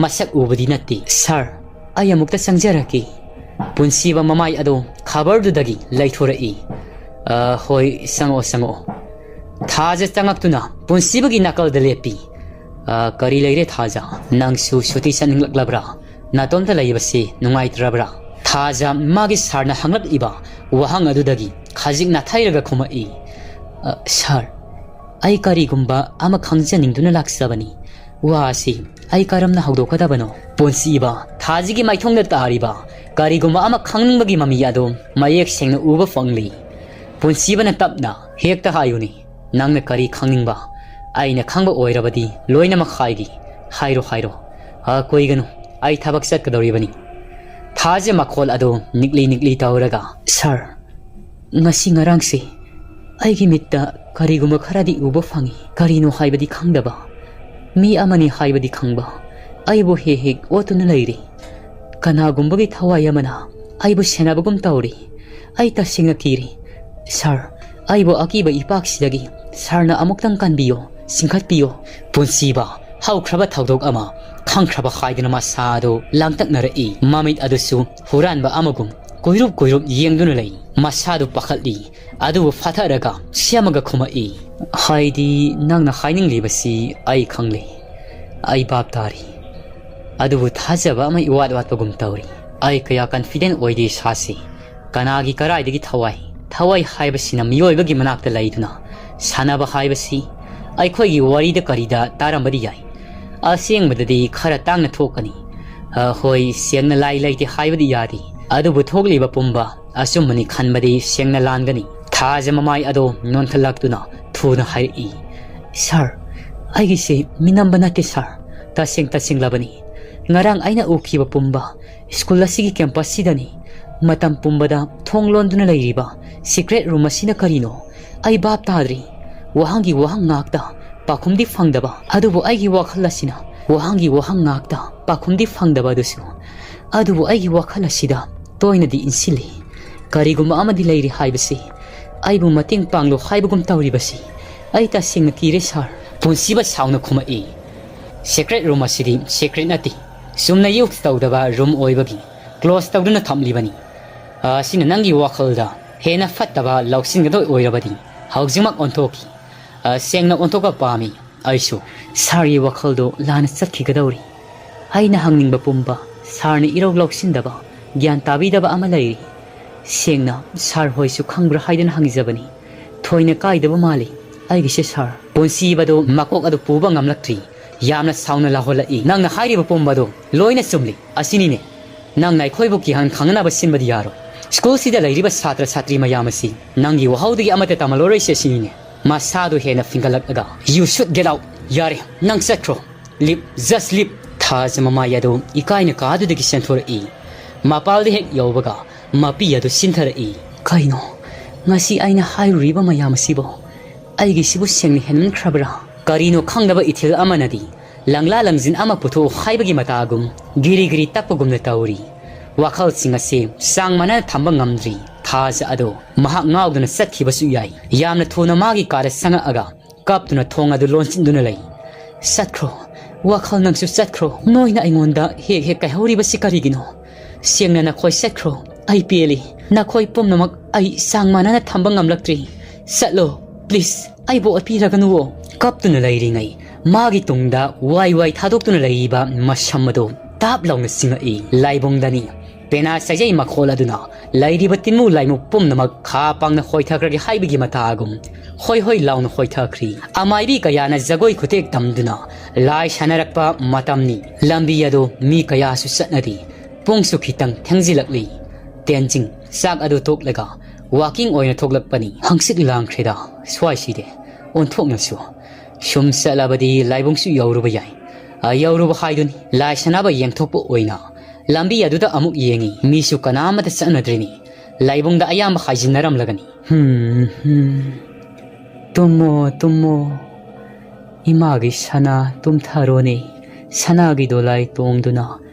ꯃꯁꯛ ꯎꯕꯗꯤ ꯅꯠꯇꯦ꯫ "ꯁꯥꯔ, ꯑꯩ ꯑꯃꯨꯛꯇ ꯆꯪꯖꯔꯛꯀꯦ꯫" ꯄꯨꯟꯁꯤꯕ ꯃꯃꯥꯏ ꯑꯗꯨ ꯈꯕꯔꯗꯨꯗꯒꯤ ꯂꯩꯊꯣꯔꯛꯏ꯫ "ꯑ, ꯍꯣꯏ, ꯆꯪꯉꯛꯑꯣ, ꯆꯪꯉꯛꯑꯣ꯫" ꯊꯥꯖ ꯆꯪꯉꯛꯇꯨꯅ ꯄꯨꯟꯁꯤꯕꯒꯤ ꯅꯥꯀꯜꯗ ꯂꯦꯞꯄꯤ꯫ "ꯑ, ꯀꯔꯤ ꯂꯩꯔꯦ ꯊꯥꯖ? ꯅꯪꯁꯨ ꯁꯨꯇꯤ ꯆꯠꯅꯤꯡꯂꯛꯂꯕ꯭ꯔꯥ? ꯅꯥꯇꯣꯝꯇ ꯂꯩꯕꯁꯤ ꯅꯨꯡꯉꯥꯏꯇ꯭ꯔꯕ꯭ꯔꯥ?" ꯊꯥꯖ ꯃꯥꯒꯤ ꯁꯥꯔꯅ ꯍꯪꯂꯛꯂꯤꯕ ꯋꯥꯍꯪ ꯑꯗꯨꯗꯒꯤ ꯈꯖꯤꯛ ꯅꯥꯊꯩꯔꯒ ꯈꯨꯝꯃꯛꯏ꯫ "ꯑ, ꯁꯥꯔ, ꯑꯩ ꯀꯔꯤꯒꯨꯝꯕ ꯑꯃ ꯈꯪꯖꯅꯤꯡꯗꯨꯅ ꯂꯥꯛꯆꯕꯅꯤ꯫ ꯋꯥ ꯑꯁꯤ ꯑꯩ ꯀꯔꯝꯅ ꯍꯧꯗꯣꯛꯀꯗꯕꯅꯣ?" ꯄꯨꯟꯁꯤꯕ ꯊꯥꯖꯒꯤ ꯃꯥꯏꯊꯣꯡꯗ ꯇꯥꯔꯤꯕ ꯀꯔꯤꯒꯨꯝꯕ ꯑꯃ ꯈꯪꯅꯤꯡꯕꯒꯤ ꯃꯃꯤ ꯑꯗꯨ ꯃꯌꯦꯛ ꯁꯦꯡꯅ ꯎꯕ ꯐꯪꯂꯤ꯫ ꯄꯨꯟꯁꯤꯕꯅ ꯇꯞꯅ, "ꯍꯦꯛꯇ ꯍꯥꯏꯌꯨꯅꯦ, ꯅꯪꯅ ꯀꯔꯤ ꯈꯪꯅꯤꯡꯕ? ꯑꯩꯅ ꯈꯪꯕ ꯑꯣꯏꯔꯕꯗꯤ ꯂꯣꯏꯅꯃꯛ ꯍꯥꯏꯒꯦ꯫ ꯍꯥꯏꯔꯣ, ꯍꯥꯏꯔꯣ꯫ ꯑ, ꯀꯨꯏꯒꯅꯨ, ꯑꯩ ꯊꯕꯛ ꯆꯠꯀꯗꯧꯔꯤꯕꯅꯤ꯫" ꯊꯥꯖ ꯃꯈꯣꯜ ꯑꯗꯨ ꯅꯤꯛꯂꯤ ꯅꯤꯛꯂꯤ ꯇꯧꯔꯒ, "ꯁꯥꯔ, ꯉꯁꯤ ꯉꯔꯥꯡꯁꯦ ꯑꯩꯒꯤ ꯃꯤꯠꯇ ꯀꯔꯤꯒꯨꯝꯕ ꯈꯔꯗꯤ ꯎꯕ ꯐꯪꯏ꯫ ꯀꯔꯤꯅꯣ ꯍꯥꯏꯕꯗꯤ ꯈꯪꯗꯕ, ꯃꯤ ꯑꯃꯅꯤ ꯍꯥꯏꯕꯗꯤ ꯈꯪꯕ, ꯑꯩꯕꯨ ꯍꯦꯛ ꯍꯦꯛ ꯑꯣꯠꯇꯨꯅ ꯂꯩꯔꯤ꯫ ꯀꯅꯥꯒꯨꯝꯕꯒꯤ ꯊꯋꯥꯏ ꯑꯃꯅ ꯑꯩꯕꯨ ꯁꯦꯟꯅꯕꯒꯨꯝ ꯇꯧꯔꯤ꯫ ꯑꯩ ꯇꯁꯦꯡꯅ ꯀꯤꯔꯤ꯫ ꯁꯥꯔ, ꯑꯩꯕꯨ ꯑꯀꯤꯕ ꯏꯄꯥꯛꯁꯤꯗꯒꯤ ꯁꯥꯔꯅ ꯑꯃꯨꯛꯇꯪ ꯀꯟꯕꯤꯌꯣ, ꯆꯤꯡꯈꯠꯄꯤꯌꯣ꯫" ꯄꯨꯟꯁꯤꯕ ꯍꯧꯈ꯭ꯔꯕ ꯊꯧꯗꯣꯛ ꯑꯃ ꯈꯪꯈ꯭ꯔꯕ ꯍꯥꯏꯗꯨꯅ ꯃꯁꯥ ꯑꯗꯨ ꯂꯥꯡꯇꯛꯅꯔꯛꯏ꯫ ꯃꯃꯤꯠ ꯑꯗꯨꯁꯨ ꯍꯨꯔꯥꯟꯕ ꯑꯃꯒꯨꯝ ꯀꯨꯏꯔꯨꯞ ꯀꯨꯏꯔꯨꯞ ꯌꯦꯡꯗꯨꯅ ꯂꯩ꯫ ꯃꯁꯥꯗꯨ ꯄꯥꯈꯠꯂꯤ, ꯑꯗꯨꯕꯨ ꯐꯥꯊꯔꯒ ꯁꯦꯝꯃꯒ ꯈꯨꯝꯃꯛꯏ, "ꯍꯥꯏꯗꯤ ꯅꯪꯅ ꯍꯥꯏꯅꯤꯡꯂꯤꯕꯁꯤ ꯑꯩ ꯈꯪꯂꯦ, ꯑꯩ ꯚꯥꯞ ꯇꯥꯔꯤ꯫ ꯑꯗꯨꯕꯨ ꯊꯥꯖꯕ ꯑꯃ ꯏꯋꯥꯠ ꯋꯥꯠꯄꯒꯨꯝ ꯇꯧꯔꯤ꯫ ꯑꯩ ꯀꯌꯥ confident ꯑꯣꯏꯗꯦ ꯏꯁꯥꯁꯤ꯫ ꯀꯅꯥꯒꯤ ꯀꯔꯥꯏꯗꯒꯤ ꯊꯋꯥꯏ? ꯊꯋꯥꯏ ꯍꯥꯏꯕꯁꯤꯅ ꯃꯤꯑꯣꯏꯕꯒꯤ ꯃꯅꯥꯛꯇ ꯂꯩꯗꯨꯅ ꯁꯥꯟꯅꯕ ꯍꯥꯏꯕꯁꯤ ꯑꯩꯈꯣꯏꯒꯤ ꯋꯥꯔꯤꯗ ꯀꯔꯤꯗ ꯇꯥꯔꯝꯕꯗꯤ ꯌꯥꯏ꯫ ꯑꯁꯦꯡꯕꯗꯗꯤ ꯈꯔ ꯇꯥꯡꯅ ꯊꯣꯛꯀꯅꯤ꯫ ꯑ, ꯍꯣꯏ, ꯁꯦꯡꯅ ꯂꯥꯏ ꯂꯩꯇꯦ ꯍꯥꯏꯕꯗꯤ ꯌꯥꯗꯦ꯫ ꯑꯗꯨꯕꯨ ꯊꯣꯛꯂꯤꯕ ꯄꯨꯝꯕ ꯑꯆꯨꯝꯕꯅꯤ ꯈꯟꯕꯗꯤ ꯁꯦꯡꯅ ꯂꯥꯟꯒꯅꯤ꯫" ꯊꯥꯖ ꯃꯃꯥꯏ ꯑꯗꯣ ꯅꯣꯟꯊꯜꯂꯛꯇꯨꯅ ꯊꯨꯅ ꯍꯥꯏꯔꯛꯏ, "ꯁꯥꯔ, ꯑꯩꯒꯤꯁꯦ ꯃꯤꯅꯝꯕ ꯅꯠꯇꯦ ꯁꯥꯔ꯫ ꯇꯁꯦꯡ ꯇꯁꯦꯡꯂꯕꯅꯤ꯫ ꯉꯔꯥꯡ ꯑꯩꯅ ꯎꯈꯤꯕ ꯄꯨꯝꯕ ꯁ꯭ꯀꯨꯜ ꯑꯁꯤꯒꯤ ꯀꯦꯝꯄꯁꯁꯤꯗꯅꯤ꯫ ꯃꯇꯝ ꯄꯨꯝꯕꯗ ꯊꯣꯡ ꯂꯣꯟꯗꯨꯅ ꯂꯩꯔꯤꯕ secret room ꯑꯁꯤꯅ ꯀꯔꯤꯅꯣ? ꯑꯩ ꯚꯥꯞ ꯇꯥꯗ꯭ꯔꯤ꯫ ꯋꯥꯍꯪꯒꯤ ꯋꯥꯍꯪ ꯉꯥꯛꯇ, ꯄꯥꯎꯈꯨꯝꯗꯤ ꯐꯪꯗꯕ꯫ ꯑꯗꯨꯕꯨ ꯑꯩꯒꯤ ꯋꯥꯈꯜ ꯑꯁꯤꯅ ꯋꯥꯍꯪꯒꯤ ꯋꯥꯍꯪ ꯉꯥꯛꯇ, ꯄꯥꯎꯈꯨꯝꯗꯤ ꯐꯪꯗꯕ ꯑꯗꯨꯁꯨ꯫ ꯑꯗꯨꯕꯨ ꯑꯩꯒꯤ ꯋꯥꯈꯜ ꯑꯁꯤꯗ ꯇꯣꯏꯅꯗꯤ ꯏꯟꯁꯤꯜꯂꯤ꯫ ꯀꯔꯤꯒꯨꯝꯕ ꯑꯃꯗꯤ ꯂꯩꯔꯤ ꯍꯥꯏꯕꯁꯤ, ꯑꯩꯕꯨ ꯃꯇꯦꯡ ꯄꯥꯡꯂꯨ ꯍꯥꯏꯕꯒꯨꯝ ꯇꯧꯔꯤꯕꯁꯤ꯫ ꯑꯩ ꯇꯁꯦꯡꯅ ꯀꯤꯔꯦ ꯁꯥꯔ꯫" ꯄꯨꯟꯁꯤꯕ ꯁꯥꯎꯅ ꯈꯨꯝꯃꯛꯏ, "Secret room ꯑꯁꯤꯗꯤ secret ꯅꯠꯇꯦ꯫ ꯆꯨꯝꯅ use ꯇꯧꯗꯕ room ꯑꯣꯏꯕꯒꯤ close ꯇꯧꯗꯨꯅ ꯊꯝꯂꯤꯕꯅꯤ꯫ ꯑꯁꯤꯅ ꯅꯪꯒꯤ ꯋꯥꯈꯜꯗ ꯍꯦꯟꯅ ꯐꯠꯇꯕ ꯂꯧꯁꯤꯟꯒꯗꯧ ꯑꯣꯏꯔꯕꯗꯤ ꯍꯧꯖꯤꯛꯃꯛ ꯑꯣꯟꯊꯣꯛꯈꯤ꯫ ꯑ, ꯁꯦꯡꯅ ꯑꯣꯟꯊꯣꯛꯄ ꯄꯥꯝꯃꯤ ꯑꯩꯁꯨ꯫" ꯁꯥꯔꯒꯤ ꯋꯥꯈꯜꯗꯣ ꯂꯥꯟꯅ ꯆꯠꯈꯤꯒꯗꯧꯔꯤ꯫ ꯑꯩꯅ ꯍꯪꯅꯤꯡꯕ ꯄꯨꯝꯕ ꯁꯥꯔꯅ ꯏꯔꯧ ꯂꯧꯁꯤꯟꯗꯕ, ꯒ꯭ꯌꯥꯟ ꯇꯥꯕꯤꯗꯕ ꯑꯃ ꯂꯩꯔꯤ꯫ ꯁꯦꯡꯅ ꯁꯥꯔ ꯍꯣꯏꯁꯨ ꯈꯪꯕ꯭ꯔꯥ ꯍꯥꯏꯗꯨꯅ ꯍꯪꯖꯕꯅꯤ꯫ ꯊꯣꯏꯅ ꯀꯥꯏꯗꯕ ꯃꯥꯜꯂꯤ ꯑꯩꯒꯤꯁꯦ ꯁꯥꯔ꯫ ꯄꯨꯟꯁꯤꯕꯗꯨ ꯃꯀꯣꯛ ꯑꯗꯨ ꯄꯨꯕ ꯉꯝꯂꯛꯇ꯭ꯔꯤ꯫ ꯌꯥꯝꯅ ꯁꯥꯎꯅ ꯂꯥꯎꯍꯜꯂꯛꯏ꯫ "ꯅꯪꯅ ꯍꯥꯏꯔꯤꯕ ꯄꯨꯝꯕꯗꯨ ꯂꯣꯏꯅ ꯆꯨꯝꯂꯤ꯫ ꯑꯁꯤꯅꯤꯅꯦ, ꯅꯪꯅ ꯑꯩꯈꯣꯏꯕꯨ ꯀꯤꯍꯟ ꯈꯪꯍꯟꯅꯕ ꯁꯤꯟꯕꯗꯤ ꯌꯥꯔꯣꯏ꯫ ꯁ꯭ꯀꯨꯜꯁꯤꯗ ꯂꯩꯔꯤꯕ ꯁꯥꯇ꯭ꯔ ꯁꯥꯇ꯭ꯔꯤ ꯃꯌꯥꯝ ꯑꯁꯤ ꯅꯪꯒꯤ ꯋꯥꯍꯧꯗꯒꯤ ꯑꯃꯠꯇ ꯇꯝꯍꯜꯂꯔꯣꯏꯁꯦ ꯑꯁꯤꯅꯤꯅꯦ꯫" ꯃꯁꯥꯗꯨ ꯍꯦꯟꯅ ꯐꯤꯡꯒꯠꯂꯛꯂꯒ, "You should get out꯫ ꯌꯥꯔꯦ, ꯅꯪ ꯆꯠꯈ꯭ꯔꯣ꯫ Leave, just leave꯫" ꯊꯥꯖ ꯃꯃꯥꯏ ꯑꯗꯨ ꯏꯀꯥꯏꯅ ꯀꯥꯗꯨꯗꯒꯤ ꯆꯦꯟꯊꯣꯔꯛꯏ꯫ ꯃꯄꯥꯜꯗ ꯍꯦꯛ ꯌꯧꯕꯒ ꯃꯄꯤ ꯑꯗꯨ ꯆꯤꯟꯊꯔꯛꯏ꯫ "ꯀꯩꯅꯣ, ꯉꯁꯤ ꯑꯩꯅ ꯍꯥꯏꯔꯨꯔꯤꯕ ꯃꯌꯥꯝ ꯑꯁꯤꯕꯣ? ꯑꯩꯒꯤꯁꯤꯕꯨ ꯁꯦꯡꯅ ꯍꯦꯟꯃꯟꯈ꯭ꯔꯕ꯭ꯔꯥ?" ꯀꯔꯤꯅꯣ ꯈꯪꯗꯕ ꯏꯊꯤꯜ ꯑꯃꯅꯗꯤ ꯂꯪꯂꯥ ꯂꯪꯖꯤꯟ ꯑꯃ ꯄꯨꯊꯣꯛꯎ ꯍꯥꯏꯕꯒꯤ ꯃꯇꯥꯒꯨꯝ ꯒꯤꯔꯤ ꯒꯤꯔꯤ ꯇꯛꯄꯒꯨꯝꯅ ꯇꯧꯔꯤ꯫ ꯋꯥꯈꯜꯁꯤꯡ ꯑꯁꯤ ꯆꯥꯡ ꯃꯥꯟꯅꯅ ꯊꯝꯕ ꯉꯝꯗ꯭ꯔꯤ꯫ ꯊꯥꯖ ꯑꯗꯣ ꯃꯍꯥꯛ ꯉꯥꯎꯗꯨꯅ ꯆꯠꯈꯤꯕꯁꯨ ꯌꯥꯏ꯫ ꯌꯥꯝꯅ ꯊꯨꯅ ꯃꯥꯒꯤ ꯀꯥꯗ ꯆꯪꯉꯛꯑꯒ ꯀꯞꯇꯨꯅ ꯊꯣꯡ ꯑꯗꯨ ꯂꯣꯟꯁꯤꯟꯗꯨꯅ ꯂꯩ꯫ "ꯆꯠꯈ꯭ꯔꯣ, ꯋꯥꯈꯜ, ꯅꯪꯁꯨ ꯆꯠꯈ꯭ꯔꯣ꯫ ꯅꯣꯏꯅ ꯑꯩꯉꯣꯟꯗ ꯍꯦꯛ ꯍꯦꯛ ꯀꯥꯏꯍꯧꯔꯤꯕꯁꯤ ꯀꯔꯤꯒꯤꯅꯣ? ꯁꯦꯡꯅ ꯅꯈꯣꯏ ꯆꯠꯈ꯭ꯔꯣ꯫ ꯑꯩ ꯄꯦꯜꯂꯤ꯫ ꯅꯈꯣꯏ ꯄꯨꯝꯅꯃꯛ ꯑꯩ ꯆꯥꯡ ꯃꯥꯟꯅꯅ ꯊꯝꯕ ꯉꯝꯂꯛꯇ꯭ꯔꯤ꯫ ꯆꯠꯂꯣ, please, ꯑꯩꯕꯨ ꯑꯣꯠꯄꯤꯔꯒꯅꯨꯋꯣ꯫ ꯀꯞꯇꯨꯅ ꯂꯩꯔꯤꯉꯩ ꯃꯥꯒꯤ ꯇꯨꯡꯗ ꯋꯥꯏ ꯋꯥꯏ ꯊꯥꯗꯣꯛꯇꯨꯅ ꯂꯩꯔꯤꯕ ꯃꯁꯝ ꯑꯗꯨ ꯇꯥꯞ ꯂꯥꯎꯅ ꯆꯤꯡꯉꯛꯏ꯫ ꯂꯥꯏꯕꯨꯡꯗꯅꯤ꯫ ꯄꯦꯅꯥ ꯆꯩꯖꯩ ꯃꯈꯣꯜ ꯑꯗꯨꯅ ꯂꯩꯔꯤꯕ ꯇꯤꯟꯃꯨ ꯂꯥꯏꯃꯨ ꯄꯨꯝꯅꯃꯛ ꯈꯥ ꯄꯥꯡꯅ ꯍꯣꯏꯊꯈ꯭ꯔꯒꯦ ꯍꯥꯏꯕꯒꯤ ꯃꯇꯥꯒꯨꯝ ꯍꯣꯏ ꯍꯣꯏ ꯂꯥꯎꯅ ꯍꯣꯏꯊꯈ꯭ꯔꯤ꯫ ꯑꯃꯥꯏꯕꯤ ꯀꯌꯥꯅ ꯖꯒꯣꯏ ꯈꯨꯊꯦꯛ ꯇꯝꯗꯨꯅ ꯂꯥꯏ ꯁꯥꯟꯅꯔꯛꯄ ꯃꯇꯝꯅꯤ꯫ ꯂꯝꯕꯤ ꯑꯗꯨ ꯃꯤ ꯀꯌꯥꯁꯨ ꯆꯠꯅꯔꯤ꯫ ꯄꯨꯡꯁꯨ ꯈꯤꯇꯪ ꯊꯦꯡꯖꯤꯜꯂꯛꯂꯤ꯫ ꯇꯦꯟꯖꯤꯡ ꯆꯥꯛ ꯑꯗꯨ ꯇꯣꯛꯂꯒ walking ꯑꯣꯏꯅ ꯊꯣꯛꯂꯛꯄꯅꯤ꯫ ꯍꯪꯆꯤꯠ ꯂꯥꯡꯈ꯭ꯔꯦꯗ ꯁ꯭ꯋꯥꯏꯁꯤꯗꯤ꯫ ꯑꯣꯟꯊꯣꯛꯅꯁꯨ꯫ ꯁꯨꯝ ꯆꯠꯂꯕꯗꯤ ꯂꯥꯏꯕꯨꯡꯁꯨ ꯌꯧꯔꯨꯕ ꯌꯥꯏ꯫ ꯑ, ꯌꯧꯔꯨꯕ ꯍꯥꯏꯗꯨꯅꯤ꯫ ꯂꯥꯏ ꯁꯥꯟꯅꯕ ꯌꯦꯡꯊꯣꯛꯄ ꯑꯣꯏꯅ ꯂꯝꯕꯤ ꯑꯗꯨꯗ ꯑꯃꯨꯛ ꯌꯦꯡꯉꯤ꯫ ꯃꯤꯁꯨ ꯀꯅꯥꯃꯠꯇ ꯆꯠꯅꯗ꯭ꯔꯤꯅꯤ꯫ ꯂꯥꯏꯕꯨꯡꯗ ꯑꯌꯥꯝꯕ ꯍꯥꯏꯖꯤꯟꯅꯔꯝꯂꯒꯅꯤ꯫ ꯍꯝ, ꯍꯝ꯫ ꯇꯨꯝꯃꯣ, ꯇꯨꯝꯃꯣ꯫ ꯏꯃꯥꯒꯤ ꯁꯅꯥ ꯇꯨꯝꯊꯔꯣꯅꯦ꯫ ꯁꯅꯥꯒꯤ ꯗꯣꯂꯥꯏ ꯇꯣꯡꯗꯨꯅ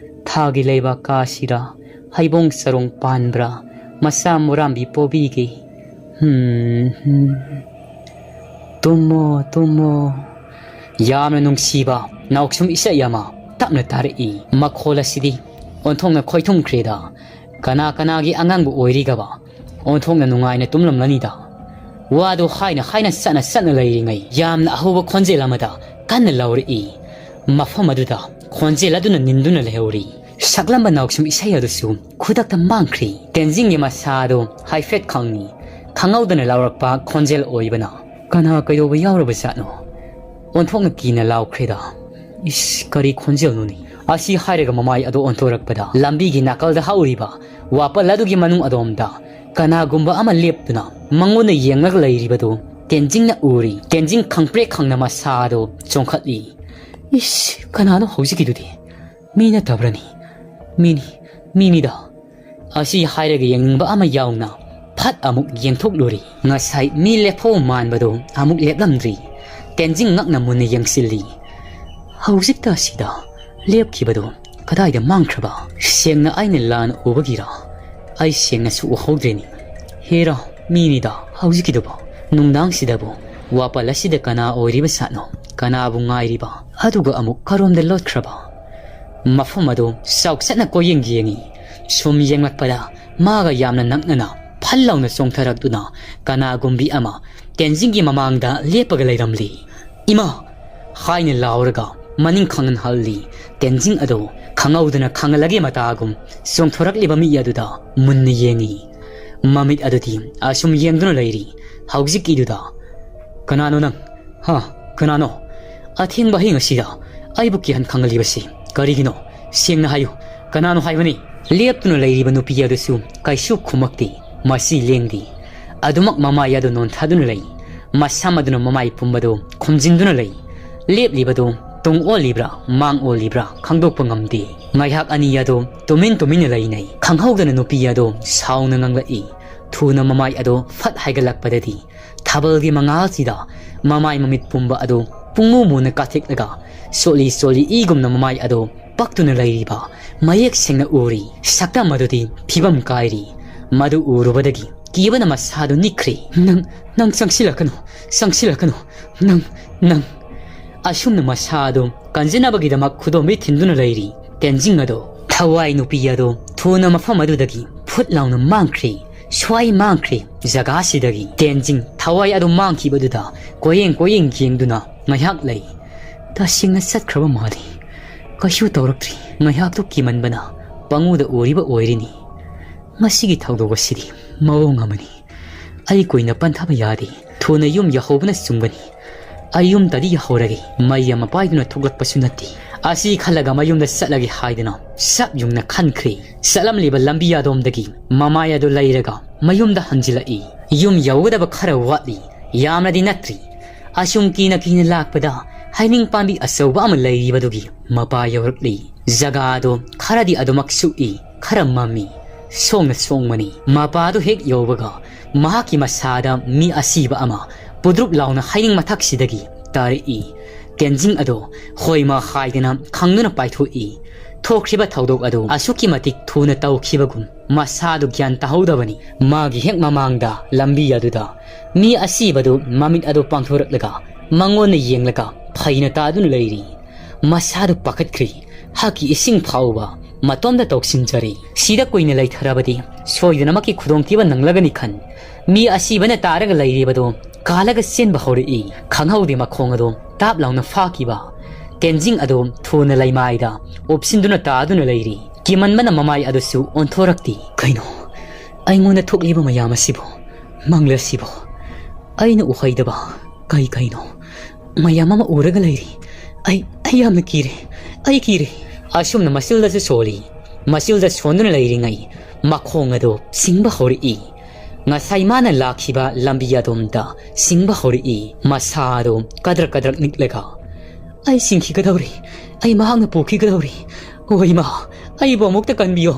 ꯊꯥꯒꯤ ꯂꯩꯕꯥꯛ ꯀꯥꯁꯤꯔ? ꯍꯩꯕꯣꯡ ꯆꯔꯣꯡ ꯄꯥꯟꯕ꯭ꯔꯥ? ꯃꯆꯥ ꯃꯨꯔꯥꯝꯕꯤ ꯄꯣꯕꯤꯒꯦ꯫ ꯍꯝ, ꯍꯝ꯫ ꯇꯨꯝꯃꯣ, ꯇꯨꯝꯃꯣ꯫ ꯌꯥꯝꯅ ꯅꯨꯡꯁꯤꯕ ꯅꯥꯎꯁꯨꯝ ꯏꯁꯩ ꯑꯃ ꯇꯞꯅ ꯇꯥꯔꯛꯏ꯫ ꯃꯈꯣꯜ ꯑꯁꯤꯗꯤ ꯑꯣꯟꯊꯣꯛꯅ ꯈꯣꯏꯊꯨꯝꯈ꯭ꯔꯦꯗ꯫ ꯀꯅꯥ ꯀꯅꯥꯒꯤ ꯑꯉꯥꯡꯕꯨ ꯑꯣꯏꯔꯤꯒꯕ? ꯑꯣꯟꯊꯣꯛꯅ ꯅꯨꯡꯉꯥꯏꯅ ꯇꯨꯝꯂꯝꯂꯅꯤꯗ꯫ ꯋꯥꯗꯨ ꯍꯥꯏꯅ ꯍꯥꯏꯅ ꯆꯠꯅ ꯆꯠꯅ ꯂꯩꯔꯤꯉꯩ ꯌꯥꯝꯅ ꯑꯍꯧꯕ ꯈꯣꯟꯖꯦꯜ ꯑꯃꯗ ꯀꯟꯅ ꯂꯥꯎꯔꯛꯏ꯫ ꯃꯐꯝ ꯑꯗꯨꯗ ꯈꯣꯟꯖꯦꯜ ꯑꯗꯨꯅ ꯅꯤꯟꯗꯨꯅ ꯂꯩꯍꯧꯔꯤ꯫ ꯁꯛꯂꯝꯕ ꯅꯥꯎꯁꯨꯝ ꯏꯁꯩ ꯑꯗꯨꯁꯨ ꯈꯨꯗꯛꯇ ꯃꯥꯡꯈ꯭ꯔꯤ꯫ ꯇꯦꯟꯖꯤꯡꯒꯤ ꯃꯁꯥ ꯑꯗꯨ ꯍꯥꯏꯐꯦꯠ ꯈꯪꯉꯤ꯫ ꯈꯪꯍꯧꯗꯅ ꯂꯥꯎꯔꯛꯄ ꯈꯣꯟꯖꯦꯜ ꯑꯣꯏꯕꯅ꯫ ꯀꯅꯥ ꯀꯩꯗꯧꯕ ꯌꯥꯎꯔꯕ ꯖꯥꯠꯅꯣ? ꯑꯣꯟꯊꯣꯛꯅ ꯀꯤꯅ ꯂꯥꯎꯈ꯭ꯔꯦꯗ꯫ ꯏꯁ, ꯀꯔꯤ ꯈꯣꯟꯖꯦꯜꯅꯣꯅꯦ? ꯑꯁꯤ ꯍꯥꯏꯔꯒ ꯃꯃꯥꯏ ꯑꯗꯨ ꯑꯣꯟꯊꯣꯔꯛꯄꯗ ꯂꯝꯕꯤꯒꯤ ꯅꯥꯀꯜꯗ ꯍꯧꯔꯤꯕ ꯋꯥꯄꯜ ꯑꯗꯨꯒꯤ ꯃꯅꯨꯡ ꯑꯗꯣꯝꯗ ꯀꯅꯥꯒꯨꯝꯕ ꯑꯃ ꯂꯦꯞꯇꯨꯅ ꯃꯉꯣꯟꯗ ꯌꯦꯡꯂꯒ ꯂꯩꯔꯤꯕꯗꯨ ꯇꯦꯟꯖꯤꯡꯅ ꯎꯔꯤ꯫ ꯇꯦꯟꯖꯤꯡ ꯈꯪꯄ꯭ꯔꯦꯛ ꯈꯪꯅ ꯃꯁꯥ ꯑꯗꯨ ꯆꯣꯡꯈꯠꯂꯤ꯫ ꯏꯁ, ꯀꯅꯥꯅꯣ ꯍꯧꯖꯤꯛꯀꯤꯗꯨꯗꯤ? ꯃꯤ ꯅꯠꯇꯕ꯭ꯔꯅꯤ? ꯃꯤꯅꯤ, ꯃꯤꯅꯤꯗ꯫ ꯑꯁꯤ ꯍꯥꯏꯔꯒ ꯌꯦꯡꯅꯤꯡꯕ ꯑꯃ ꯌꯥꯎꯅ ꯐꯠ ꯑꯃꯨꯛ ꯌꯦꯡꯊꯣꯛꯂꯨꯔꯤ꯫ ꯉꯁꯥꯏ ꯃꯤ ꯂꯦꯞꯐꯧ ꯃꯥꯟꯕꯗꯨ ꯑꯃꯨꯛ ꯂꯦꯞꯂꯝꯗ꯭ꯔꯤ꯫ ꯇꯦꯟꯖꯤꯡ ꯉꯛꯅ ꯃꯨꯟꯅ ꯌꯦꯡꯁꯤꯜꯂꯤ꯫ ꯍꯧꯖꯤꯛꯇ ꯑꯁꯤꯗ ꯂꯦꯞꯈꯤꯕꯗꯨ ꯀꯗꯥꯏꯗ ꯃꯥꯡꯈ꯭ꯔꯕ? ꯁꯦꯡꯅ ꯑꯩꯅ ꯂꯥꯟꯅ ꯎꯕꯒꯤꯔ? ꯑꯩ ꯁꯦꯡꯅꯁꯨ ꯎꯍꯧꯗ꯭ꯔꯦꯅꯤ꯫ ꯍꯦꯔꯥ, ꯃꯤꯅꯤꯗ ꯍꯧꯖꯤꯛꯀꯤꯗꯨꯕꯨ꯫ ꯅꯨꯡꯗꯥꯡꯁꯤꯗꯕꯨ ꯋꯥꯄꯜ ꯑꯁꯤꯗ ꯀꯅꯥ ꯑꯣꯏꯔꯤꯕ ꯖꯥꯠꯅꯣ? ꯀꯅꯥꯕꯨ ꯉꯥꯏꯔꯤꯕ? ꯑꯗꯨꯒ ꯑꯃꯨꯛ ꯀꯔꯣꯝꯗ ꯂꯣꯠꯈ꯭ꯔꯕ? ꯃꯐꯝ ꯑꯗꯨ ꯆꯥꯎꯆꯠꯅ ꯀꯣꯏꯌꯦꯡ ꯌꯦꯡꯉꯤ꯫ ꯁꯨꯝ ꯌꯦꯡꯂꯛꯄꯗ ꯃꯥꯒ ꯌꯥꯝꯅ ꯅꯛꯅꯅ ꯐꯜ ꯂꯥꯎꯅ ꯆꯣꯡꯊꯔꯛꯇꯨꯅ ꯀꯅꯥꯒꯨꯝꯕꯤ ꯑꯃ ꯇꯦꯟꯖꯤꯡꯒꯤ ꯃꯃꯥꯡꯗ ꯂꯦꯞꯄꯒ ꯂꯩꯔꯝꯂꯤ꯫ "ꯏꯃꯥ!" ꯍꯥꯏꯅ ꯂꯥꯎꯔꯒ ꯃꯅꯤꯡ ꯈꯪꯍꯟꯍꯜꯂꯤ꯫ ꯇꯦꯟꯖꯤꯡ ꯑꯗꯨ ꯈꯪꯍꯧꯗꯅ ꯈꯪꯍꯜꯂꯒꯦ ꯃꯇꯥꯒꯨꯝ ꯆꯣꯡꯊꯣꯔꯛꯂꯤꯕ ꯃꯤ ꯑꯗꯨꯗ ꯃꯨꯟꯅ ꯌꯦꯡꯉꯤ꯫ ꯃꯃꯤꯠ ꯑꯗꯨꯗꯤ ꯑꯁꯨꯝ ꯌꯦꯡꯗꯨꯅ ꯂꯩꯔꯤ꯫ ꯍꯧꯖꯤꯛꯀꯤꯗꯨꯗ, "ꯀꯅꯥꯅꯣ ꯅꯪ? ꯍꯥ? ꯀꯅꯥꯅꯣ? ꯑꯊꯦꯡꯕ ꯑꯍꯤꯡ ꯑꯁꯤꯗ ꯑꯩꯕꯨ ꯀꯤꯍꯟ ꯈꯪꯍꯜꯂꯤꯕꯁꯤ ꯀꯔꯤꯒꯤꯅꯣ? ꯁꯦꯡꯅ ꯍꯥꯏꯌꯨ, ꯀꯅꯥꯅꯣ ꯍꯥꯏꯕꯅꯤ?" ꯂꯦꯞꯇꯨꯅ ꯂꯩꯔꯤꯕ ꯅꯨꯄꯤ ꯑꯗꯨꯁꯨ ꯀꯩꯁꯨ ꯈꯨꯝꯃꯛꯇꯦ꯫ ꯃꯁꯤ ꯂꯦꯡꯗꯦ꯫ ꯑꯗꯨꯃꯛ ꯃꯃꯥꯏ ꯑꯗꯨ ꯅꯣꯟꯊꯗꯨꯅ ꯂꯩ꯫ ꯃꯁꯝ ꯑꯗꯨꯅ ꯃꯃꯥꯏ ꯄꯨꯝꯕꯗꯨ ꯈꯨꯝꯖꯤꯟꯗꯨꯅ ꯂꯩ꯫ ꯂꯦꯞꯂꯤꯕꯗꯨ ꯇꯨꯡ ꯑꯣꯜꯂꯤꯕ꯭ꯔꯥ, ꯃꯥꯡ ꯑꯣꯜꯂꯤꯕ꯭ꯔꯥ ꯈꯪꯗꯣꯛꯄ ꯉꯝꯗꯦ꯫ ꯉꯥꯏꯍꯥꯛ ꯑꯅꯤ ꯑꯗꯨ ꯇꯨꯃꯤꯟ ꯇꯨꯃꯤꯟꯅ ꯂꯩꯅꯩ꯫ ꯈꯪꯍꯧꯗꯅ ꯅꯨꯄꯤ ꯑꯗꯨ ꯁꯥꯎꯅ ꯉꯥꯡꯂꯛꯏ꯫ ꯊꯨꯅ ꯃꯃꯥꯏ ꯑꯗꯨ ꯐꯠ ꯍꯥꯏꯒꯠꯂꯛꯄꯗꯗꯤ ꯊꯥꯕꯜꯒꯤ ꯃꯉꯥꯜꯁꯤꯗ ꯃꯃꯥꯏ ꯃꯃꯤꯠ ꯄꯨꯝꯕ ꯑꯗꯨ ꯄꯨꯡꯃꯨ ꯃꯨꯅ ꯀꯥꯊꯦꯛꯂꯒ ꯆꯣꯠꯂꯤ ꯆꯣꯠꯂꯤ ꯏꯒꯨꯝꯅ ꯃꯃꯥꯏ ꯑꯗꯨ ꯄꯛꯇꯨꯅ ꯂꯩꯔꯤꯕ ꯃꯌꯦꯛ ꯁꯦꯡꯅ ꯎꯔꯤ꯫ ꯁꯛꯇꯝ ꯑꯗꯨꯗꯤ ꯐꯤꯕꯝ ꯀꯥꯏꯔꯤ꯫ ꯃꯗꯨ ꯎꯔꯨꯕꯗꯒꯤ ꯀꯤꯕꯅ ꯃꯁꯥꯗꯨ ꯅꯤꯛꯈ꯭ꯔꯦ꯫ "ꯅꯪ, ꯅꯪ ꯆꯪꯁꯤꯜꯂꯛꯀꯅꯨ, ꯆꯪꯁꯤꯜꯂꯛꯀꯅꯨ, ꯅꯪ, ꯅꯪ!" ꯑꯁꯨꯝꯅ ꯃꯁꯥꯗꯨ ꯀꯟꯖꯅꯕꯒꯤꯗꯃꯛ ꯈꯨꯗꯣꯝꯕꯤ ꯊꯤꯟꯗꯨꯅ ꯂꯩꯔꯤ꯫ ꯇꯦꯟꯖꯤꯡ ꯑꯗꯣ, ꯊꯋꯥꯏ ꯅꯨꯄꯤ ꯑꯗꯣ ꯊꯨꯅ ꯃꯐꯝ ꯑꯗꯨꯗꯒꯤ ꯐꯨꯠ ꯂꯥꯎꯅ ꯃꯥꯡꯈ꯭ꯔꯦ꯫ ꯁ꯭ꯋꯥꯏ ꯃꯥꯡꯈ꯭ꯔꯦ ꯖꯒꯥꯁꯤꯗꯒꯤ꯫ ꯇꯦꯟꯖꯤꯡ ꯊꯋꯥꯏ ꯑꯗꯨ ꯃꯥꯡꯈꯤꯕꯗꯨꯗ ꯀꯣꯌꯦꯡ ꯀꯣꯌꯦꯡ ꯌꯦꯡꯗꯨꯅ ꯉꯥꯏꯍꯥꯛ ꯂꯩ꯫ ꯇꯁꯦꯡꯅ ꯆꯠꯈ꯭ꯔꯕ ꯃꯥꯜꯂꯤ꯫ ꯀꯩꯁꯨ ꯇꯧꯔꯛꯇ꯭ꯔꯤ꯫ ꯉꯥꯏꯍꯥꯛꯇꯨ ꯀꯤꯃꯟꯕꯅ ꯄꯪꯎꯗ ꯎꯔꯤꯕ ꯑꯣꯏꯔꯤꯅꯤ꯫ ꯃꯁꯤꯒꯤ ꯊꯧꯗꯣꯛ ꯑꯁꯤꯗꯤ ꯃꯑꯣꯡ ꯑꯃꯅꯤ꯫ ꯑꯩ ꯀꯨꯏꯅ ꯄꯟꯊꯕ ꯌꯥꯗꯦ꯫ ꯊꯨꯅ ꯌꯨꯝ ꯌꯧꯍꯧꯕꯅ ꯆꯨꯝꯒꯅꯤ꯫ ꯑꯩ ꯌꯨꯝꯗꯗꯤ ꯌꯧꯍꯧꯔꯒꯦ꯫ ꯃꯩ ꯑꯃ ꯄꯥꯏꯗꯨꯅ ꯊꯣꯛꯂꯛꯄꯁꯨ ꯅꯠꯇꯦ꯫ ꯑꯁꯤ ꯈꯜꯂꯒ ꯃꯌꯨꯝꯗ ꯆꯠꯂꯒꯦ ꯍꯥꯏꯗꯨꯅ ꯁꯛ ꯌꯨꯡꯅ ꯈꯟꯈ꯭ꯔꯦ꯫ ꯆꯠꯂꯝꯂꯤꯕ ꯂꯝꯕꯤ ꯑꯗꯣꯝꯗꯒꯤ ꯃꯃꯥꯏ ꯑꯗꯨ ꯂꯩꯔꯒ ꯃꯌꯨꯝꯗ ꯍꯟꯖꯤꯜꯂꯛꯏ꯫ ꯌꯨꯝ ꯌꯧꯒꯗꯕ ꯈꯔ ꯋꯥꯠꯂꯤ꯫ ꯌꯥꯝꯅꯗꯤ ꯅꯠꯇ꯭ꯔꯤ꯫ ꯑꯁꯨꯝ ꯀꯤꯅ ꯀꯤꯅ ꯂꯥꯛꯄꯗ ꯍꯩꯅꯤꯡ ꯄꯥꯝꯕꯤ ꯑꯆꯧꯕ ꯑꯃ ꯂꯩꯔꯤꯕꯗꯨꯒꯤ ꯃꯄꯥ ꯌꯧꯔꯛꯂꯤ꯫ ꯖꯒꯥ ꯑꯗꯣ ꯈꯔꯗꯤ ꯑꯗꯨꯃꯛ ꯁꯨꯛꯏ, ꯈꯔ ꯃꯝꯃꯤ, ꯁꯣꯡꯅ ꯁꯣꯡꯕꯅꯤ꯫ ꯃꯄꯥꯗꯨ ꯍꯦꯛ ꯌꯧꯕꯒ ꯃꯍꯥꯛꯀꯤ ꯃꯁꯥꯗ ꯃꯤ ꯑꯁꯤꯕ ꯑꯃ ꯄꯨꯗ꯭ꯔꯨꯞ ꯂꯥꯎꯅ ꯍꯩꯅꯤꯡ ꯃꯊꯛꯁꯤꯗꯒꯤ ꯇꯥꯔꯛꯏ꯫ ꯇꯦꯟꯖꯤꯡ ꯑꯗꯣ ꯍꯣꯏꯃ ꯍꯥꯏꯗꯅ ꯈꯪꯗꯨꯅ ꯄꯥꯏꯊꯣꯛꯏ꯫ ꯊꯣꯛꯈ꯭ꯔꯤꯕ ꯊꯧꯗꯣꯛ ꯑꯗꯨ ꯑꯁꯨꯛꯀꯤ ꯃꯇꯤꯛ ꯊꯨꯅ ꯇꯧꯈꯤꯕꯒꯨꯝ ꯃꯁꯥꯗꯨ ꯒ꯭ꯌꯥꯟ ꯇꯥꯍꯧꯗꯕꯅꯤ꯫ ꯃꯥꯒꯤ ꯍꯦꯛ ꯃꯃꯥꯡꯗ ꯂꯝꯕꯤ ꯑꯗꯨꯗ ꯃꯤ ꯑꯁꯤꯕꯗꯨ ꯃꯃꯤꯠ ꯑꯗꯨ ꯄꯥꯡꯊꯣꯔꯛꯂꯒ ꯃꯉꯣꯟꯗ ꯌꯦꯡꯂꯒ ꯐꯩꯅ ꯇꯥꯗꯨꯅ ꯂꯩꯔꯤ꯫ ꯃꯁꯥꯗꯨ ꯄꯥꯈꯠꯈ꯭ꯔꯤ꯫ ꯍꯛꯀꯤ ꯏꯁꯤꯡ ꯐꯥꯎꯕ ꯃꯇꯣꯝꯗ ꯇꯧꯁꯤꯟꯖꯔꯦ꯫ ꯁꯤꯗ ꯀꯨꯏꯅ ꯂꯩꯊꯔꯕꯗꯤ ꯁꯣꯏꯗꯅꯃꯛꯀꯤ ꯈꯨꯗꯣꯡꯊꯤꯕ ꯅꯪꯂꯒꯅꯤ ꯈꯟ, ꯃꯤ ꯑꯁꯤꯕꯅ ꯇꯥꯔꯒ ꯂꯩꯔꯤꯕꯗꯣ ꯀꯥꯜꯂꯒ ꯆꯦꯟꯕ ꯍꯧꯔꯛꯏ꯫ ꯈꯪꯍꯧꯗꯦ ꯃꯈꯣꯡ ꯑꯗꯣ ꯇꯥꯞ ꯂꯥꯎꯅ ꯐꯥꯈꯤꯕ꯫ ꯇꯦꯟꯖꯤꯡ ꯑꯗꯣ ꯊꯨꯅ ꯂꯩꯃꯥꯏꯗ ꯎꯞꯁꯤꯟꯗꯨꯅ ꯇꯥꯗꯨꯅ ꯂꯩꯔꯤ꯫ ꯀꯤꯃꯟꯕꯅ ꯃꯃꯥꯏ ꯑꯗꯨꯁꯨ ꯑꯣꯟꯊꯣꯔꯛꯇꯦ꯫ "ꯀꯩꯅꯣ? ꯑꯩꯉꯣꯟꯗ ꯊꯣꯛꯂꯤꯕ ꯃꯌꯥꯝ ꯑꯁꯤꯕꯨ, ꯃꯪꯂ ꯑꯁꯤꯕꯨ, ꯑꯩꯅ ꯎꯍꯩꯗꯕ ꯀꯩ ꯀꯩꯅꯣ? ꯃꯌꯥꯝ ꯑꯃ ꯎꯔꯒ ꯂꯩꯔꯤ꯫ ꯑꯩ, ꯑꯩ ꯌꯥꯝꯅ ꯀꯤꯔꯦ꯫ ꯑꯩ ꯀꯤꯔꯦ꯫" ꯑꯁꯨꯝꯅ ꯃꯆꯤꯜꯗꯁꯨ ꯁꯣꯜꯂꯤ꯫ ꯃꯆꯤꯜꯗ ꯁꯣꯟꯗꯨꯅ ꯂꯩꯔꯤꯉꯩ ꯃꯈꯣꯡ ꯑꯗꯨ ꯁꯤꯡꯕ ꯍꯧꯔꯛꯏ꯫ ꯉꯁꯥꯏ ꯃꯥꯅ ꯂꯥꯛꯈꯤꯕ ꯂꯝꯕꯤ ꯑꯗꯣꯝꯗ ꯁꯤꯡꯕ ꯍꯧꯔꯛꯏ꯫ ꯃꯁꯥ ꯑꯗꯨ ꯀꯗ꯭ꯔꯛ ꯀꯗ꯭ꯔꯛ ꯅꯤꯛꯂꯒ, "ꯑꯩ ꯁꯤꯡꯈꯤꯒꯗꯧꯔꯤ꯫ ꯑꯩ ꯃꯍꯥꯛꯅ ꯄꯨꯈꯤꯒꯗꯧꯔꯤ꯫ ꯑꯣ ꯏꯃꯥ, ꯑꯩꯕꯨ ꯑꯃꯨꯛꯇ ꯀꯟꯕꯤꯌꯣ꯫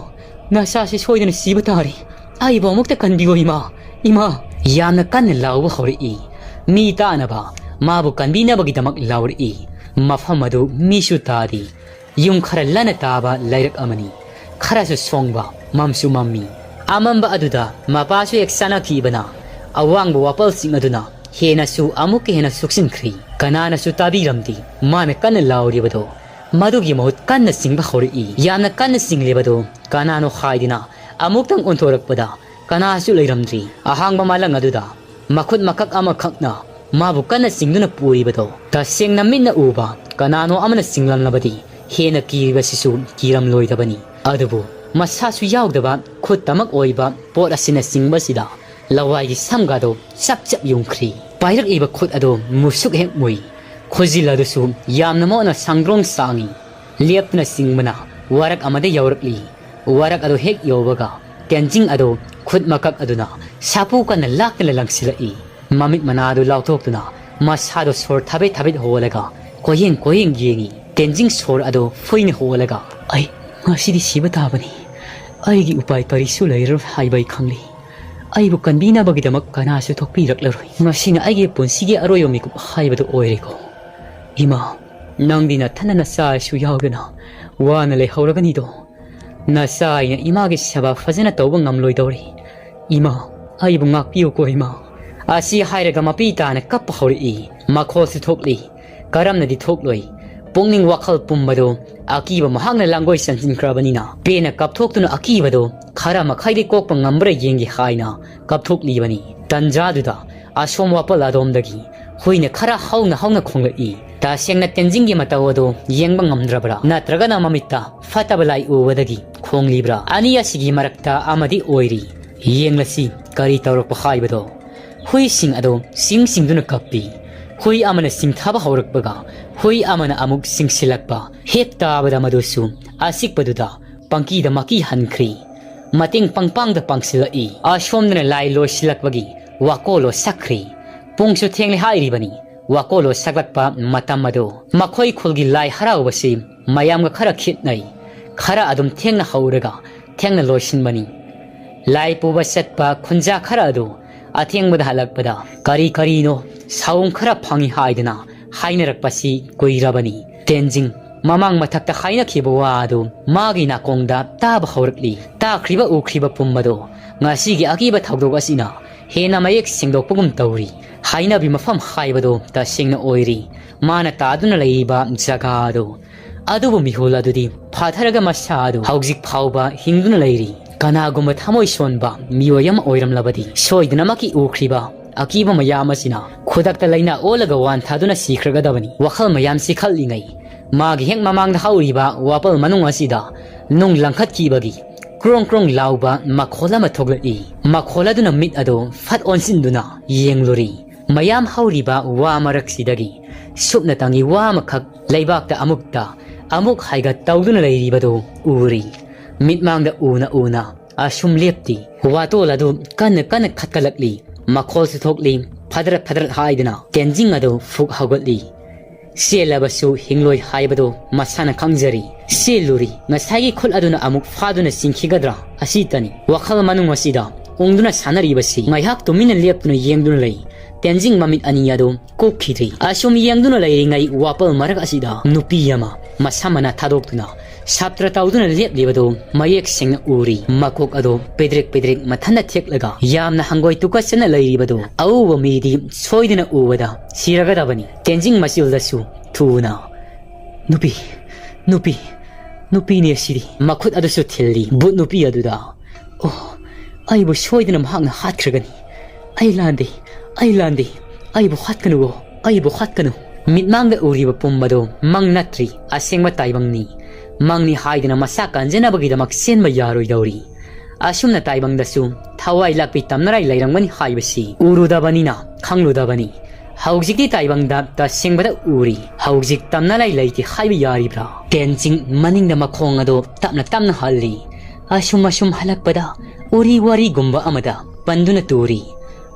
ꯅꯆꯥꯁꯤ ꯁꯣꯏꯗꯅ ꯁꯤꯕ ꯇꯥꯔꯦ꯫ ꯑꯩꯕꯨ ꯑꯃꯨꯛꯇ ꯀꯟꯕꯤꯌꯣ ꯏꯃꯥ, ꯏꯃꯥ꯫" ꯌꯥꯝꯅ ꯀꯟꯅ ꯂꯥꯎꯕ ꯍꯧꯔꯛꯏ꯫ ꯃꯤ ꯇꯥꯅꯕ ꯃꯥꯕꯨ ꯀꯟꯕꯤꯅꯕꯒꯤꯗꯃꯛ ꯂꯥꯎꯔꯛꯏ꯫ ꯃꯐꯝ ꯑꯗꯨ ꯃꯤꯁꯨ ꯇꯥꯗꯦ꯫ ꯌꯨꯝ ꯈꯔ ꯂꯟꯅ ꯇꯥꯕ ꯂꯩꯔꯛ ꯑꯃꯅꯤ꯫ ꯈꯔꯁꯨ ꯁꯣꯡꯕ, ꯃꯝꯁꯨ ꯃꯝꯃꯤ꯫ ꯑꯃꯝꯕ ꯑꯗꯨꯗ ꯃꯄꯥꯁꯨ ꯍꯦꯛ ꯆꯥꯅꯈꯤꯕꯅ ꯑꯋꯥꯡꯕ ꯋꯥꯄꯜꯁꯤꯡ ꯑꯗꯨꯅ ꯍꯦꯟꯅꯁꯨ ꯑꯃꯨꯛꯀ ꯍꯦꯟꯅ ꯁꯨꯛꯆꯤꯟꯈ꯭ꯔꯤ꯫ ꯀꯅꯥꯅꯁꯨ ꯇꯥꯕꯤꯔꯝꯗꯦ ꯃꯥꯅ ꯀꯟꯅ ꯂꯥꯎꯔꯤꯕꯗꯣ꯫ ꯃꯗꯨꯒꯤ ꯃꯍꯨꯠ ꯀꯟꯅ ꯆꯤꯡꯕ ꯍꯧꯔꯛꯏ꯫ ꯌꯥꯝꯅ ꯀꯟꯅ ꯆꯤꯡꯂꯤꯕꯗꯣ ꯀꯅꯥꯅꯣ ꯍꯥꯏꯗꯨꯅ ꯑꯃꯨꯛꯇꯪ ꯑꯣꯟꯊꯣꯔꯛꯄꯗ ꯀꯅꯥꯁꯨ ꯂꯩꯔꯝꯗ꯭ꯔꯤ꯫ ꯑꯍꯥꯡꯕ ꯃꯥꯂꯪ ꯑꯗꯨꯗ ꯃꯈꯨꯠ ꯃꯀꯛ ꯑꯃꯈꯛꯅ ꯃꯥꯕꯨ ꯀꯟꯅ ꯆꯤꯡꯗꯨꯅ ꯄꯨꯔꯤꯕꯗꯣ ꯇꯁꯦꯡꯅ ꯃꯤꯠꯅ ꯎꯕ ꯀꯅꯥꯅꯣ ꯑꯃꯅ ꯆꯤꯡꯂꯝꯂꯕꯗꯤ ꯍꯦꯟꯅ ꯀꯤꯔꯤꯕꯁꯤꯁꯨ ꯀꯤꯔꯝꯂꯣꯏꯗꯕꯅꯤ꯫ ꯑꯗꯨꯕꯨ ꯃꯁꯥꯁꯨ ꯌꯥꯎꯗꯕ ꯈꯨꯠꯇꯃꯛ ꯑꯣꯏꯕ ꯄꯣꯠ ꯑꯁꯤꯅ ꯆꯤꯡꯕꯁꯤꯗ ꯂꯋꯥꯏꯒꯤ ꯁꯝꯒꯥꯗꯣ ꯆꯞ ꯆꯞ ꯌꯨꯡꯈ꯭ꯔꯤ꯫ ꯄꯥꯏꯔꯛꯂꯤꯕ ꯈꯨꯠ ꯑꯗꯣ ꯃꯨꯁꯨꯛ ꯍꯦꯛ ꯃꯨꯏ꯫ ꯈꯨꯖꯤꯜ ꯑꯗꯨꯁꯨ ꯌꯥꯝꯅ ꯃꯣꯠꯅ ꯁꯥꯡꯗ꯭ꯔꯣꯡ ꯁꯥꯡꯏ꯫ ꯂꯦꯞꯇꯨꯅ ꯆꯤꯡꯕꯅ ꯋꯥꯔꯛ ꯑꯃꯗ ꯌꯧꯔꯛꯂꯤ꯫ ꯋꯥꯔꯛ ꯑꯗꯨ ꯍꯦꯛ ꯌꯧꯕꯒ ꯇꯦꯟꯖꯤꯡ ꯑꯗꯨ ꯈꯨꯠ ꯃꯀꯛ ꯑꯗꯨꯅ ꯁꯥꯐꯨ ꯀꯟꯅ ꯂꯥꯛꯇꯨꯅ ꯂꯪꯁꯤꯜꯂꯛꯏ꯫ ꯃꯃꯤꯠ ꯃꯅꯥ ꯑꯗꯨ ꯂꯥꯎꯊꯣꯛꯇꯨꯅ ꯃꯁꯥꯗꯨ ꯁꯣꯔ ꯊꯥꯕꯦꯠ ꯊꯥꯕꯦꯠ ꯍꯣꯜꯂꯒ ꯀꯣꯏꯌꯦꯡ ꯀꯣꯏꯌꯦꯡ ꯌꯦꯡꯏ꯫ ꯇꯦꯟꯖꯤꯡ ꯁꯣꯔ ꯑꯗꯨ ꯐꯨꯏꯅ ꯍꯣꯜꯂꯒ, "ꯑꯩ ꯉꯁꯤꯗꯤ ꯁꯤꯕ ꯇꯥꯕꯅꯤ꯫ ꯑꯩꯒꯤ ꯎꯄꯥꯏ ꯀꯔꯤꯁꯨ ꯂꯩꯔꯔꯣꯏ ꯍꯥꯏꯕ ꯑꯩ ꯈꯪꯂꯤ꯫ ꯑꯩꯕꯨ ꯀꯟꯕꯤꯅꯕꯒꯤꯗꯃꯛ ꯀꯅꯥꯁꯨ ꯊꯣꯛꯄꯤꯔꯛꯂꯔꯣꯏ꯫ ꯃꯁꯤꯅ ꯑꯩꯒꯤ ꯄꯨꯟꯁꯤꯒꯤ ꯑꯔꯣꯏꯕ ꯃꯤꯀꯨꯞ ꯍꯥꯏꯕꯗꯨ ꯑꯣꯏꯔꯦꯀꯣ꯫ ꯏꯃꯥ, ꯅꯪꯗꯤ ꯅꯊꯟꯅ ꯅꯆꯥꯁꯨ ꯌꯥꯎꯗꯅ ꯋꯥꯅ ꯂꯩꯍꯧꯔꯒꯅꯤꯗꯣ꯫ ꯅꯆꯥ ꯑꯩꯅ ꯏꯃꯥꯒꯤ ꯁꯦꯕꯥ ꯐꯖꯅ ꯇꯧꯕ ꯉꯝꯂꯣꯏꯗꯧꯔꯤ꯫ ꯏꯃꯥ, ꯑꯩꯕꯨ ꯉꯥꯛꯄꯤꯌꯨꯀꯣ ꯏꯃꯥ꯫" ꯑꯁꯤ ꯍꯥꯏꯔꯒ ꯃꯄꯤ ꯇꯥꯅ ꯀꯞꯄ ꯍꯧꯔꯛꯏ꯫ ꯃꯈꯣꯜꯁꯨ ꯊꯣꯛꯂꯤ꯫ ꯀꯔꯝꯅꯗꯤ ꯊꯣꯛꯂꯣꯏ? ꯄꯨꯛꯅꯤꯡ ꯋꯥꯈꯜ ꯄꯨꯝꯕꯗꯨ ꯑꯀꯤꯕ ꯃꯍꯥꯛꯅ ꯂꯥꯡꯒꯣꯏ ꯆꯟꯁꯤꯟꯈ꯭ꯔꯕꯅꯤꯅ, ꯄꯦꯟꯅ ꯀꯞꯊꯣꯛꯇꯨꯅ ꯑꯀꯤꯕꯗꯨ ꯈꯔ ꯃꯈꯩꯗꯤ ꯀꯣꯛꯄ ꯉꯝꯕ꯭ꯔꯥ ꯌꯦꯡꯒꯦ ꯍꯥꯏꯅ ꯀꯞꯊꯣꯛꯂꯤꯕꯅꯤ꯫ ꯇꯟꯖꯥꯗꯨꯗ ꯑꯁꯣꯝ ꯋꯥꯄꯜ ꯑꯗꯣꯝꯗꯒꯤ ꯍꯨꯏꯅ ꯈꯔ ꯍꯧꯅ ꯍꯧꯅ ꯈꯣꯡꯂꯛꯏ꯫ ꯇꯁꯦꯡꯅ ꯇꯦꯟꯖꯤꯡꯒꯤ ꯃꯇꯧ ꯑꯗꯨ ꯌꯦꯡꯕ ꯉꯝꯗ꯭ꯔꯕ꯭ꯔꯥ, ꯅꯠꯇ꯭ꯔꯒꯅ ꯃꯃꯤꯠꯇ ꯐꯠꯇꯕ ꯂꯥꯏ ꯎꯕꯗꯒꯤ ꯈꯣꯡꯂꯤꯕ꯭ꯔꯥ? ꯑꯅꯤ ꯑꯁꯤꯒꯤ ꯃꯔꯛꯇ ꯑꯃꯗꯤ ꯑꯣꯏꯔꯤ꯫ ꯌꯦꯡꯂꯁꯤ ꯀꯔꯤ ꯇꯧꯔꯛꯄ ꯍꯥꯏꯕꯗꯣ꯫ ꯍꯨꯏꯁꯤꯡ ꯑꯗꯨ ꯆꯤꯡ ꯆꯤꯡꯗꯨꯅ ꯀꯞꯄꯤ꯫ ꯍꯨꯏ ꯑꯃꯅ ꯆꯤꯡꯊꯕ ꯍꯧꯔꯛꯄꯒ ꯍꯨꯏ ꯑꯃꯅ ꯑꯃꯨꯛ ꯆꯤꯡꯁꯤꯜꯂꯛꯄ꯫ ꯍꯦꯛ ꯇꯥꯕꯗ ꯃꯗꯨꯁꯨ ꯑꯆꯤꯛꯄꯗꯨꯗ ꯄꯪꯀꯤꯗ ꯃꯀꯤ ꯍꯟꯈ꯭ꯔꯤ꯫ ꯃꯇꯦꯡ ꯄꯪꯄꯥꯡꯗ ꯄꯥꯡꯁꯤꯜꯂꯛꯏ꯫ ꯑꯁꯣꯝꯗꯅ ꯂꯥꯏ ꯂꯣꯏꯁꯤꯜꯂꯛꯄꯒꯤ ꯋꯥꯀꯣꯜꯂꯣ ꯁꯛꯈ꯭ꯔꯤ꯫ ꯄꯨꯡꯁꯨ ꯊꯦꯡꯂꯦ ꯍꯥꯏꯔꯤꯕꯅꯤ꯫ ꯋꯥꯀꯣꯜꯂꯣ ꯁꯛꯂꯛꯄ ꯃꯇꯝ ꯑꯗꯨ꯫ ꯃꯈꯣꯏ ꯈꯨꯜꯒꯤ ꯂꯥꯏ ꯍꯔꯥꯎꯕꯁꯤ ꯃꯌꯥꯝꯒ ꯈꯔ ꯈꯦꯠꯅꯩ꯫ ꯈꯔ ꯑꯗꯨꯝ ꯊꯦꯡꯅ ꯍꯧꯔꯒ ꯊꯦꯡꯅ ꯂꯣꯏꯁꯤꯟꯕꯅꯤ꯫ ꯂꯥꯏ ꯄꯨꯕ ꯆꯠꯄ ꯈꯨꯟꯖꯥ ꯈꯔ ꯑꯗꯨ ꯑꯊꯦꯡꯕꯗ ꯍꯜꯂꯛꯄꯗ ꯀꯔꯤ ꯀꯔꯤꯅꯣ ꯁꯥꯎꯝ ꯈꯔ ꯐꯪꯏ ꯍꯥꯏꯗꯅ ꯍꯥꯏꯅꯔꯛꯄꯁꯤ ꯀꯨꯏꯔꯕꯅꯤ꯫ ꯇꯦꯟꯖꯤꯡ ꯃꯃꯥꯡ ꯃꯊꯛꯇ ꯍꯥꯏꯅꯈꯤꯕ ꯋꯥ ꯑꯗꯨ ꯃꯥꯒꯤ ꯅꯥꯀꯣꯡꯗ ꯇꯥꯕ ꯍꯧꯔꯛꯂꯤ꯫ ꯇꯥꯈ꯭ꯔꯤꯕ ꯎꯈ꯭ꯔꯤꯕ ꯄꯨꯝꯕꯗꯣ ꯉꯁꯤꯒꯤ ꯑꯀꯤꯕ ꯊꯧꯗꯣꯛ ꯑꯁꯤꯅ ꯍꯦꯟꯅ ꯃꯌꯦꯛ ꯁꯦꯡꯗꯣꯛꯄꯒꯨꯝ ꯇꯧꯔꯤ꯫ ꯍꯥꯏꯅꯕꯤ ꯃꯐꯝ ꯍꯥꯏꯕꯗꯣ ꯇꯁꯦꯡꯅ ꯑꯣꯏꯔꯤ꯫ ꯃꯥꯅ ꯇꯥꯗꯨꯅ ꯂꯩꯔꯤꯕ ꯖꯒꯥ ꯑꯗꯨ꯫ ꯑꯗꯨꯕꯨ ꯃꯤꯍꯨꯜ ꯑꯗꯨꯗꯤ ꯐꯥꯊꯔꯒ ꯃꯁꯥ ꯑꯗꯨ ꯍꯧꯖꯤꯛ ꯐꯥꯎꯕ ꯍꯤꯡꯗꯨꯅ ꯂꯩꯔꯤ꯫ ꯀꯅꯥꯒꯨꯝꯕ ꯊꯃꯣꯏ ꯁꯣꯟꯕ ꯃꯤꯑꯣꯏ ꯑꯃ ꯑꯣꯏꯔꯝꯂꯕꯗꯤ ꯁꯣꯏꯗꯅꯃꯛꯀꯤ ꯎꯈ꯭ꯔꯤꯕ ꯑꯀꯤꯕ ꯃꯌꯥꯝ ꯑꯁꯤꯅ ꯈꯨꯗꯛꯇ ꯂꯩꯅꯥ ꯑꯣꯜꯂꯒ ꯋꯥꯟꯊꯗꯨꯅ ꯁꯤꯈ꯭ꯔꯒꯗꯕꯅꯤ꯫ ꯋꯥꯈꯜ ꯃꯌꯥꯝꯁꯤ ꯈꯜꯂꯤꯉꯩ ꯃꯥꯒꯤ ꯍꯦꯛ ꯃꯃꯥꯡꯗ ꯍꯧꯔꯤꯕ ꯋꯥꯄꯜ ꯃꯅꯨꯡ ꯑꯁꯤꯗ ꯅꯨꯡ ꯂꯪꯈꯠꯈꯤꯕꯒꯤ ꯀ꯭ꯔꯣꯡ ꯀ꯭ꯔꯣꯡ ꯂꯥꯎꯕ ꯃꯈꯣꯜ ꯑꯃ ꯊꯣꯛꯂꯛꯏ꯫ ꯃꯈꯣꯜ ꯑꯗꯨꯅ ꯃꯤꯠ ꯑꯗꯨ ꯐꯠ ꯑꯣꯟꯁꯤꯟꯗꯨꯅ ꯌꯦꯡꯂꯨꯔꯤ꯫ ꯃꯌꯥꯝ ꯍꯧꯔꯤꯕ ꯋꯥ ꯃꯔꯛꯁꯤꯗꯒꯤ ꯁꯨꯞꯅꯇꯪꯒꯤ ꯋꯥ ꯑꯃꯈꯛ ꯂꯩꯕꯥꯛꯇ ꯑꯃꯨꯛꯇ ꯑꯃꯨꯛ ꯍꯥꯏꯒꯠ ꯇꯧꯗꯨꯅ ꯂꯩꯔꯤꯕꯗꯨ ꯎꯔꯤ꯫ ꯃꯤꯠꯃꯥꯡꯗ ꯎꯅ ꯎꯅ ꯑꯁꯨꯝ ꯂꯦꯞꯇꯤ꯫ ꯋꯥꯇꯣꯜ ꯑꯗꯨ ꯀꯟꯅ ꯀꯟꯅ ꯈꯠꯀꯠꯂꯛꯂꯤ꯫ ꯃꯈꯣꯜꯁꯨ ꯊꯣꯛꯂꯤ꯫ ꯐꯗ꯭ꯔꯠ ꯐꯗ꯭ꯔꯠ ꯍꯥꯏꯗꯨꯅ ꯇꯦꯟꯖꯤꯡ ꯑꯗꯨ ꯐꯨꯛ ꯍꯧꯒꯠꯂꯤ꯫ ꯆꯦꯜꯂꯕꯁꯨ ꯍꯤꯡꯂꯣꯏ ꯍꯥꯏꯕꯗꯨ ꯃꯁꯥꯅ ꯈꯪꯖꯔꯤ꯫ ꯆꯦꯜꯂꯨꯔꯤ꯫ ꯉꯁꯥꯏꯒꯤ ꯈꯨꯠ ꯑꯗꯨꯅ ꯑꯃꯨꯛ ꯐꯥꯗꯨꯅ ꯆꯤꯡꯈꯤꯒꯗ꯭ꯔꯥ? ꯑꯁꯤꯇꯅꯤ꯫ ꯋꯥꯈꯜ ꯃꯅꯨꯡ ꯑꯁꯤꯗ ꯎꯪꯗꯨꯅ ꯁꯥꯟꯅꯔꯤꯕꯁꯤ ꯉꯥꯏꯍꯥꯛ ꯇꯨꯃꯤꯟꯅ ꯂꯦꯞꯇꯨꯅ ꯌꯦꯡꯗꯨꯅ ꯂꯩ꯫ ꯇꯦꯟꯖꯤꯡ ꯃꯃꯤꯠ ꯑꯅꯤ ꯑꯗꯨ ꯀꯨꯞꯈꯤꯗ꯭ꯔꯤ꯫ ꯑꯁꯨꯝ ꯌꯦꯡꯗꯨꯅ ꯂꯩꯔꯤꯉꯩ ꯋꯥꯄꯜ ꯃꯔꯛ ꯑꯁꯤꯗ ꯅꯨꯄꯤ ꯑꯃ ꯃꯁꯝ ꯃꯅꯥ ꯊꯥꯗꯣꯛꯇꯨꯅ ꯁꯥꯞꯇ꯭ꯔ ꯇꯧꯗꯨꯅ ꯂꯦꯞꯂꯤꯕꯗꯨ ꯃꯌꯦꯛ ꯁꯦꯡꯅ ꯎꯔꯤ꯫ ꯃꯀꯣꯛ ꯑꯗꯨ ꯄꯤꯗ꯭ꯔꯤꯛ ꯄꯤꯗ꯭ꯔꯤꯛ ꯃꯊꯟꯇ ꯊꯦꯛꯂꯒ ꯌꯥꯝꯅ ꯍꯪꯒꯣꯏ ꯇꯨꯀꯠꯆꯅ ꯂꯩꯔꯤꯕꯗꯨ ꯑꯎꯕ ꯃꯤꯗꯤ ꯁꯣꯏꯗꯅ ꯎꯕꯗ ꯁꯤꯔꯒꯗꯕꯅꯤ꯫ ꯇꯦꯟꯖꯤꯡ ꯃꯆꯤꯜꯗꯁꯨ ꯊꯨꯅ "ꯅꯨꯄꯤ, ꯅꯨꯄꯤ, ꯅꯨꯄꯤꯅꯦ ꯑꯁꯤꯗꯤ!" ꯃꯈꯨꯠ ꯑꯗꯨꯁꯨ ꯊꯤꯜꯂꯤ ꯚꯨꯠ ꯅꯨꯄꯤ ꯑꯗꯨꯗ꯫ "ꯑꯣ, ꯑꯩꯕꯨ ꯁꯣꯏꯗꯅ ꯃꯍꯥꯛꯅ ꯍꯥꯠꯈ꯭ꯔꯒꯅꯤ꯫ ꯑꯩ ꯂꯥꯟꯗꯦ, ꯑꯩ ꯂꯥꯟꯗꯦ꯫ ꯑꯩꯕꯨ ꯍꯥꯠꯀꯅꯨꯋꯣ, ꯑꯩꯕꯨ ꯍꯥꯠꯀꯅꯨ!" ꯃꯤꯠꯃꯥꯡꯗ ꯎꯔꯤꯕ ꯄꯨꯝ ꯑꯗꯨ ꯃꯪ ꯅꯠꯇ꯭ꯔꯤ, ꯑꯁꯦꯡꯕ ꯇꯥꯏꯕꯪꯅꯤ꯫ ꯃꯪꯅꯤ ꯍꯥꯏꯗꯨꯅ ꯃꯁꯥ ꯀꯟꯖꯅꯕꯒꯤꯗꯃꯛ ꯆꯦꯟꯕ ꯌꯥꯔꯣꯏꯗꯧꯔꯤ꯫ ꯑꯁꯨꯝꯅ ꯇꯥꯏꯕꯪꯗꯁꯨ ꯊꯋꯥꯏ ꯂꯥꯛꯄꯤ ꯇꯝꯅꯔꯥꯏ ꯂꯩꯔꯝꯒꯅꯤ ꯍꯥꯏꯕꯁꯤ ꯎꯔꯨꯗꯕꯅꯤꯅ ꯈꯪꯂꯨꯗꯕꯅꯤ꯫ ꯍꯧꯖꯤꯛꯇꯤ ꯇꯥꯏꯕꯪꯗ ꯇꯁꯦꯡꯕꯗ ꯎꯔꯤ꯫ ꯍꯧꯖꯤꯛ ꯇꯝꯅꯔꯥꯏ ꯂꯩꯇꯦ ꯍꯥꯏꯕ ꯌꯥꯔꯤꯕ꯭ꯔꯥ? ꯇꯦꯟꯖꯤꯡ ꯃꯅꯤꯡꯗ ꯃꯈꯣꯡ ꯑꯗꯨ ꯇꯞꯅ ꯇꯞꯅ ꯍꯜꯂꯤ꯫ ꯑꯁꯨꯝ ꯑꯁꯨꯝ ꯍꯜꯂꯛꯄꯗ ꯎꯔꯤ ꯋꯥꯔꯤꯒꯨꯝꯕ ꯑꯃꯗ ꯄꯟꯗꯨꯅ ꯇꯨꯔꯤ꯫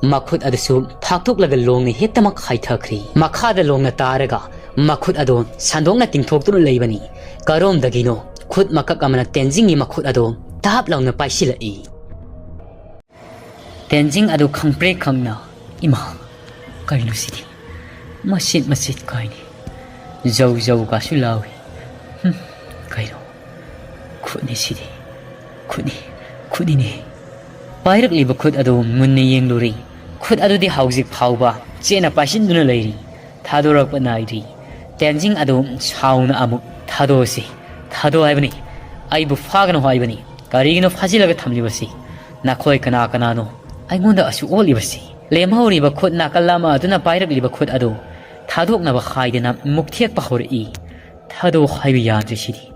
ꯃꯈꯨꯠ ꯑꯗꯨꯁꯨ ꯊꯥꯛꯇꯣꯛꯂꯒ ꯂꯣꯡꯅ ꯍꯦꯛꯇꯃꯛ ꯍꯥꯏꯊꯈ꯭ꯔꯤ꯫ ꯃꯈꯥꯗ ꯂꯣꯡꯅ ꯇꯥꯔꯒ ꯃꯈꯨꯠ ꯑꯗꯨ ꯁꯟꯗꯣꯛꯅ ꯇꯤꯡꯊꯣꯛꯇꯨꯅ ꯂꯩꯕꯅꯤ꯫ ꯀꯔꯣꯝꯗꯒꯤꯅꯣ ꯈꯨꯠ ꯃꯀꯛ ꯑꯃꯅ ꯇꯦꯟꯖꯤꯡꯒꯤ ꯃꯈꯨꯠ ꯑꯗꯨ ꯇꯥꯞ ꯂꯥꯎꯅ ꯄꯥꯏꯁꯤꯜꯂꯛꯏ꯫ ꯇꯦꯟꯖꯤꯡ ꯑꯗꯨ ꯈꯪꯄ꯭ꯔꯦꯛ ꯈꯪꯅ, "ꯏꯃꯥ, ꯀꯩꯅꯣ ꯁꯤꯗꯤ? ꯃꯆꯦꯠ ꯃꯆꯦꯠ ꯀꯥꯏꯅꯤ꯫ ꯖꯧ ꯖꯧ ꯀꯥꯁꯨ ꯂꯥꯎꯏ꯫ ꯍꯨꯝ, ꯀꯩꯅꯣ? ꯈꯨꯠꯅꯤ ꯁꯤꯗꯤ꯫ ꯈꯨꯠꯅꯤ, ꯈꯨꯠꯅꯤꯅꯦ!" ꯄꯥꯏꯔꯛꯂꯤꯕ ꯈꯨꯠ ꯑꯗꯨ ꯃꯨꯟꯅ ꯌꯦꯡꯂꯨꯔꯦ꯫ ꯈꯨꯠ ꯑꯗꯨꯗꯤ ꯍꯧꯖꯤꯛ ꯐꯥꯎꯕ ꯆꯦꯠꯅ ꯄꯥꯏꯁꯤꯟꯗꯨꯅ ꯂꯩꯔꯤ꯫ ꯊꯥꯗꯣꯔꯛꯄ ꯅꯥꯏꯗ꯭ꯔꯤ꯫ ꯇꯦꯟꯖꯤꯡ ꯑꯗꯨ ꯁꯥꯎꯅ ꯑꯃꯨꯛ, "ꯊꯥꯗꯣꯛꯑꯁꯤ, ꯊꯥꯗꯣꯛ ꯍꯥꯏꯕꯅꯤ꯫ ꯑꯩꯕꯨ ꯐꯥꯒꯅꯨ ꯍꯥꯏꯕꯅꯤ꯫ ꯀꯔꯤꯒꯤꯅꯣ ꯐꯥꯖꯤꯜꯂꯒ ꯊꯝꯂꯤꯕꯁꯤ? ꯅꯈꯣꯏ ꯀꯅꯥ ꯀꯅꯥꯅꯣ ꯑꯩꯉꯣꯟꯗ ꯑꯁꯨꯛ ꯑꯣꯠꯂꯤꯕꯁꯤ?" ꯂꯦꯝꯍꯧꯔꯤꯕ ꯈꯨꯠ ꯅꯥꯀꯜ ꯑꯃ ꯑꯗꯨꯅ ꯄꯥꯏꯔꯛꯂꯤꯕ ꯈꯨꯠ ꯑꯗꯨ ꯊꯥꯗꯣꯛꯅꯕ ꯍꯥꯏꯗꯅ ꯃꯨꯛ ꯊꯦꯛꯄ ꯍꯧꯔꯛꯏ꯫ "ꯊꯥꯗꯣꯛ ꯍꯥꯏꯕ ꯌꯥꯗ꯭ꯔꯤꯁꯤꯗꯤ꯫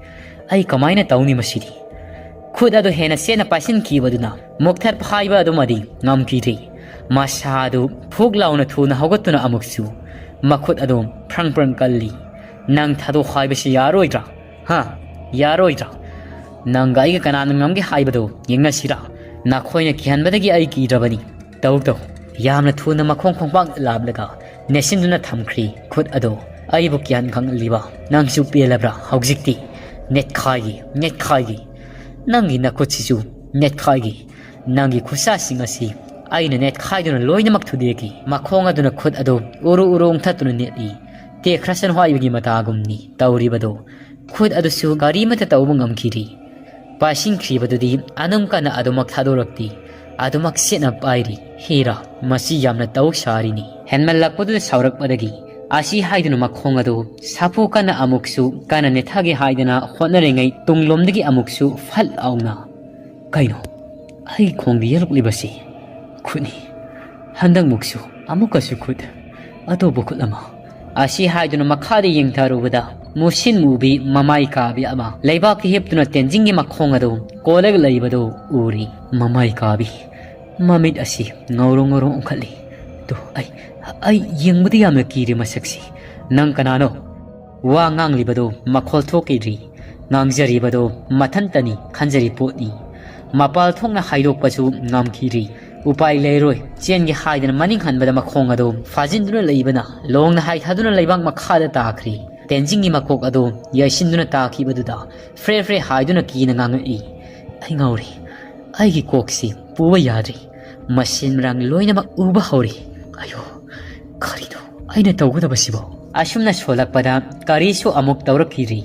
ꯑꯩ ꯀꯃꯥꯏꯅ ꯇꯧꯅꯤ ꯃꯁꯤꯗꯤ?" ꯈꯨꯠ ꯑꯗꯨ ꯍꯦꯟꯅ ꯆꯦꯠꯅ ꯄꯥꯏꯁꯤꯟꯈꯤꯕꯗꯨꯅ ꯃꯨꯛꯊꯠꯄ ꯍꯥꯏꯕ ꯑꯗꯨꯃꯗꯤ ꯉꯝꯈꯤꯗ꯭ꯔꯦ꯫ ꯃꯁꯥ ꯑꯗꯨ ꯐꯨꯛ ꯂꯥꯎꯅ ꯊꯨꯅ ꯍꯧꯒꯠꯇꯨꯅ ꯑꯃꯨꯛꯁꯨ ꯃꯈꯨꯠ ꯑꯗꯨ ꯐ꯭ꯔꯪ ꯐ꯭ꯔꯪ ꯀꯜꯂꯤ꯫ "ꯅꯪ ꯊꯥꯗꯣꯛ ꯍꯥꯏꯕꯁꯤ ꯌꯥꯔꯣꯏꯗ꯭ꯔꯥ? ꯍꯥ? ꯌꯥꯔꯣꯏꯗ꯭ꯔꯥ? ꯅꯪꯒ ꯑꯩꯒ ꯀꯅꯥꯅ ꯉꯝꯒꯦ ꯍꯥꯏꯕꯗꯨ ꯌꯦꯡꯅꯁꯤꯔꯥ? ꯅꯈꯣꯏꯅ ꯀꯤꯍꯟꯕꯗꯒꯤ ꯑꯩ ꯀꯤꯗ꯭ꯔꯕꯅꯤ꯫ ꯇꯧ ꯇꯧ꯫" ꯌꯥꯝꯅ ꯊꯨꯅ ꯃꯈꯣꯡ ꯈꯣꯡꯄꯥꯛ ꯂꯥꯝꯂꯒ ꯅꯦꯠꯁꯤꯟꯗꯨꯅ ꯊꯝꯈ꯭ꯔꯤ ꯈꯨꯠ ꯑꯗꯨ꯫ "ꯑꯩꯕꯨ ꯀꯤꯍꯟ ꯈꯪꯍꯜꯂꯤꯕ ꯅꯪꯁꯨ ꯄꯦꯜꯂꯕ꯭ꯔꯥ ꯍꯧꯖꯤꯛꯇꯤ? ꯅꯦꯠꯈꯥꯏꯒꯦ, ꯅꯦꯠꯈꯥꯏꯒꯦ꯫ ꯅꯪꯒꯤ ꯅꯈꯨꯠꯁꯤꯁꯨ ꯅꯦꯠꯈꯥꯏꯒꯦ꯫ ꯅꯪꯒꯤ ꯈꯨꯠꯁꯥꯁꯤꯡ ꯑꯁꯤ ꯑꯩꯅ ꯅꯦꯠꯈꯥꯏꯗꯨꯅ ꯂꯣꯏꯅꯃꯛ ꯊꯨꯗꯦꯛꯈꯤ꯫" ꯃꯈꯣꯡ ꯑꯗꯨꯅ ꯈꯨꯠ ꯑꯗꯨ ꯎꯔꯨ ꯎꯔꯨ ꯎꯪꯊꯠꯇꯨꯅ ꯅꯦꯠꯂꯤ꯫ ꯇꯦꯛꯈ꯭ꯔꯁꯅꯨ ꯍꯥꯏꯕꯒꯤ ꯃꯇꯥꯒꯨꯝꯅꯤ ꯇꯧꯔꯤꯕꯗꯨ꯫ ꯈꯨꯠ ꯑꯗꯨꯁꯨ ꯀꯔꯤꯃꯠꯇ ꯇꯧꯕ ꯉꯝꯈꯤꯗ꯭ꯔꯤ꯫ ꯄꯥꯏꯁꯤꯟꯈ꯭ꯔꯤꯕꯗꯨꯗꯤ ꯑꯗꯨꯝ ꯀꯟꯅ ꯑꯗꯨꯃꯛ ꯊꯥꯗꯣꯔꯛꯇꯦ꯫ ꯑꯗꯨꯃꯛ ꯁꯦꯠꯅ ꯄꯥꯏꯔꯤ꯫ ꯍꯦꯔꯥ, ꯃꯁꯤ ꯌꯥꯝꯅ ꯇꯧ ꯁꯥꯔꯤꯅꯤ꯫ ꯍꯦꯟꯃꯜꯂꯛꯄꯗꯨꯗ ꯁꯥꯎꯔꯛꯄꯗꯒꯤ ꯑꯁꯤ ꯍꯥꯏꯗꯨꯅ ꯃꯈꯣꯡ ꯑꯗꯨ ꯁꯥꯐꯨ ꯀꯟꯅ ꯑꯃꯨꯛꯁꯨ ꯀꯟꯅ ꯅꯦꯠꯊꯒꯦ ꯍꯥꯏꯗꯅ ꯍꯣꯠꯅꯔꯤꯉꯩ, ꯇꯨꯡꯂꯣꯝꯗꯒꯤ ꯑꯃꯨꯛꯁꯨ ꯐꯠ ꯂꯥꯎꯅ, "ꯀꯩꯅꯣ? ꯑꯩ ꯈꯣꯡꯗ ꯌꯦꯛꯂꯛꯂꯤꯕꯁꯤ ꯈꯨꯠꯅꯤ꯫ ꯍꯟꯗꯛꯃꯨꯛꯁꯨ ꯑꯃꯨꯛꯀꯁꯨ ꯈꯨꯠ, ꯑꯇꯣꯞꯄ ꯈꯨꯠ ꯑꯃ"꯫ ꯑꯁꯤ ꯍꯥꯏꯗꯨꯅ ꯃꯈꯥꯗ ꯌꯦꯡꯊꯔꯨꯕꯗ, ꯃꯨꯁꯤꯟ ꯃꯨꯕꯤ ꯃꯃꯥꯏ ꯀꯥꯕꯤ ꯑꯃ ꯂꯩꯕꯥꯛꯇ ꯍꯤꯞꯇꯨꯅ ꯇꯦꯟꯖꯤꯡꯒꯤ ꯃꯈꯣꯡ ꯑꯗꯨ ꯀꯣꯜꯂꯒ ꯂꯩꯕꯗꯨ ꯎꯔꯤ꯫ ꯃꯃꯥꯏ ꯀꯥꯕꯤ, ꯃꯃꯤꯠ ꯑꯁꯤ ꯉꯧꯔꯣ ꯉꯧꯔꯣ ꯑꯣꯟꯈꯠꯂꯤ꯫ "ꯇꯨ, ꯑꯩ, ꯑꯩ ꯌꯦꯡꯕꯗ ꯌꯥꯝꯅ ꯀꯤꯔꯦ ꯃꯁꯛꯁꯤ꯫ ꯅꯪ ꯀꯅꯥꯅꯣ?" ꯋꯥ ꯉꯥꯡꯂꯤꯕꯗꯨ ꯃꯈꯣꯜ ꯊꯣꯛꯈꯤꯗ꯭ꯔꯤ꯫ ꯉꯥꯡꯖꯔꯤꯕꯗꯨ ꯃꯊꯟꯇꯅꯤ ꯈꯟꯖꯔꯤ ꯄꯣꯠꯅꯤ꯫ ꯃꯄꯥꯜ ꯊꯣꯛꯅ ꯍꯥꯏꯗꯣꯛꯄꯁꯨ ꯉꯝꯈꯤꯗ꯭ꯔꯤ꯫ ꯎꯄꯥꯏ ꯂꯩꯔꯣꯏ, ꯆꯦꯟꯒꯦ ꯍꯥꯏꯗꯅ ꯃꯅꯤꯡ ꯍꯟꯕꯗ ꯃꯈꯣꯡ ꯑꯗꯨ ꯐꯥꯖꯤꯟꯗꯨꯅ ꯂꯩꯕꯅ ꯂꯣꯡꯅ ꯍꯥꯏꯊꯗꯨꯅ ꯂꯩꯕꯥꯛ ꯃꯈꯥꯗ ꯇꯥꯈ꯭ꯔꯤ꯫ ꯇꯦꯟꯖꯤꯡꯒꯤ ꯃꯀꯣꯛ ꯑꯗꯨ ꯌꯩꯁꯤꯟꯗꯨꯅ ꯇꯥꯈꯤꯕꯗꯨꯗ ꯐ꯭ꯔꯦ ꯐ꯭ꯔꯦ ꯍꯥꯏꯗꯨꯅ ꯀꯤꯅ ꯉꯥꯡꯉꯛꯏ꯫ "ꯑꯩ ꯉꯥꯎꯔꯦ꯫ ꯑꯩꯒꯤ ꯀꯣꯛꯁꯤ ꯄꯨꯕ ꯌꯥꯗ꯭ꯔꯦ꯫ ꯃꯁꯤꯟ ꯃꯔꯥꯡ ꯂꯣꯏꯅꯃꯛ ꯎꯕ ꯍꯧꯔꯦ꯫ ꯑꯌꯣ, ꯀꯔꯤꯅꯣ ꯑꯩꯅ ꯇꯧꯒꯗꯕꯁꯤꯕꯣ?" ꯑꯁꯨꯝꯅ ꯁꯣꯜꯂꯛꯄꯗ ꯀꯔꯤꯁꯨ ꯑꯃꯨꯛ ꯇꯧꯔꯛꯈꯤꯗ꯭ꯔꯤ꯫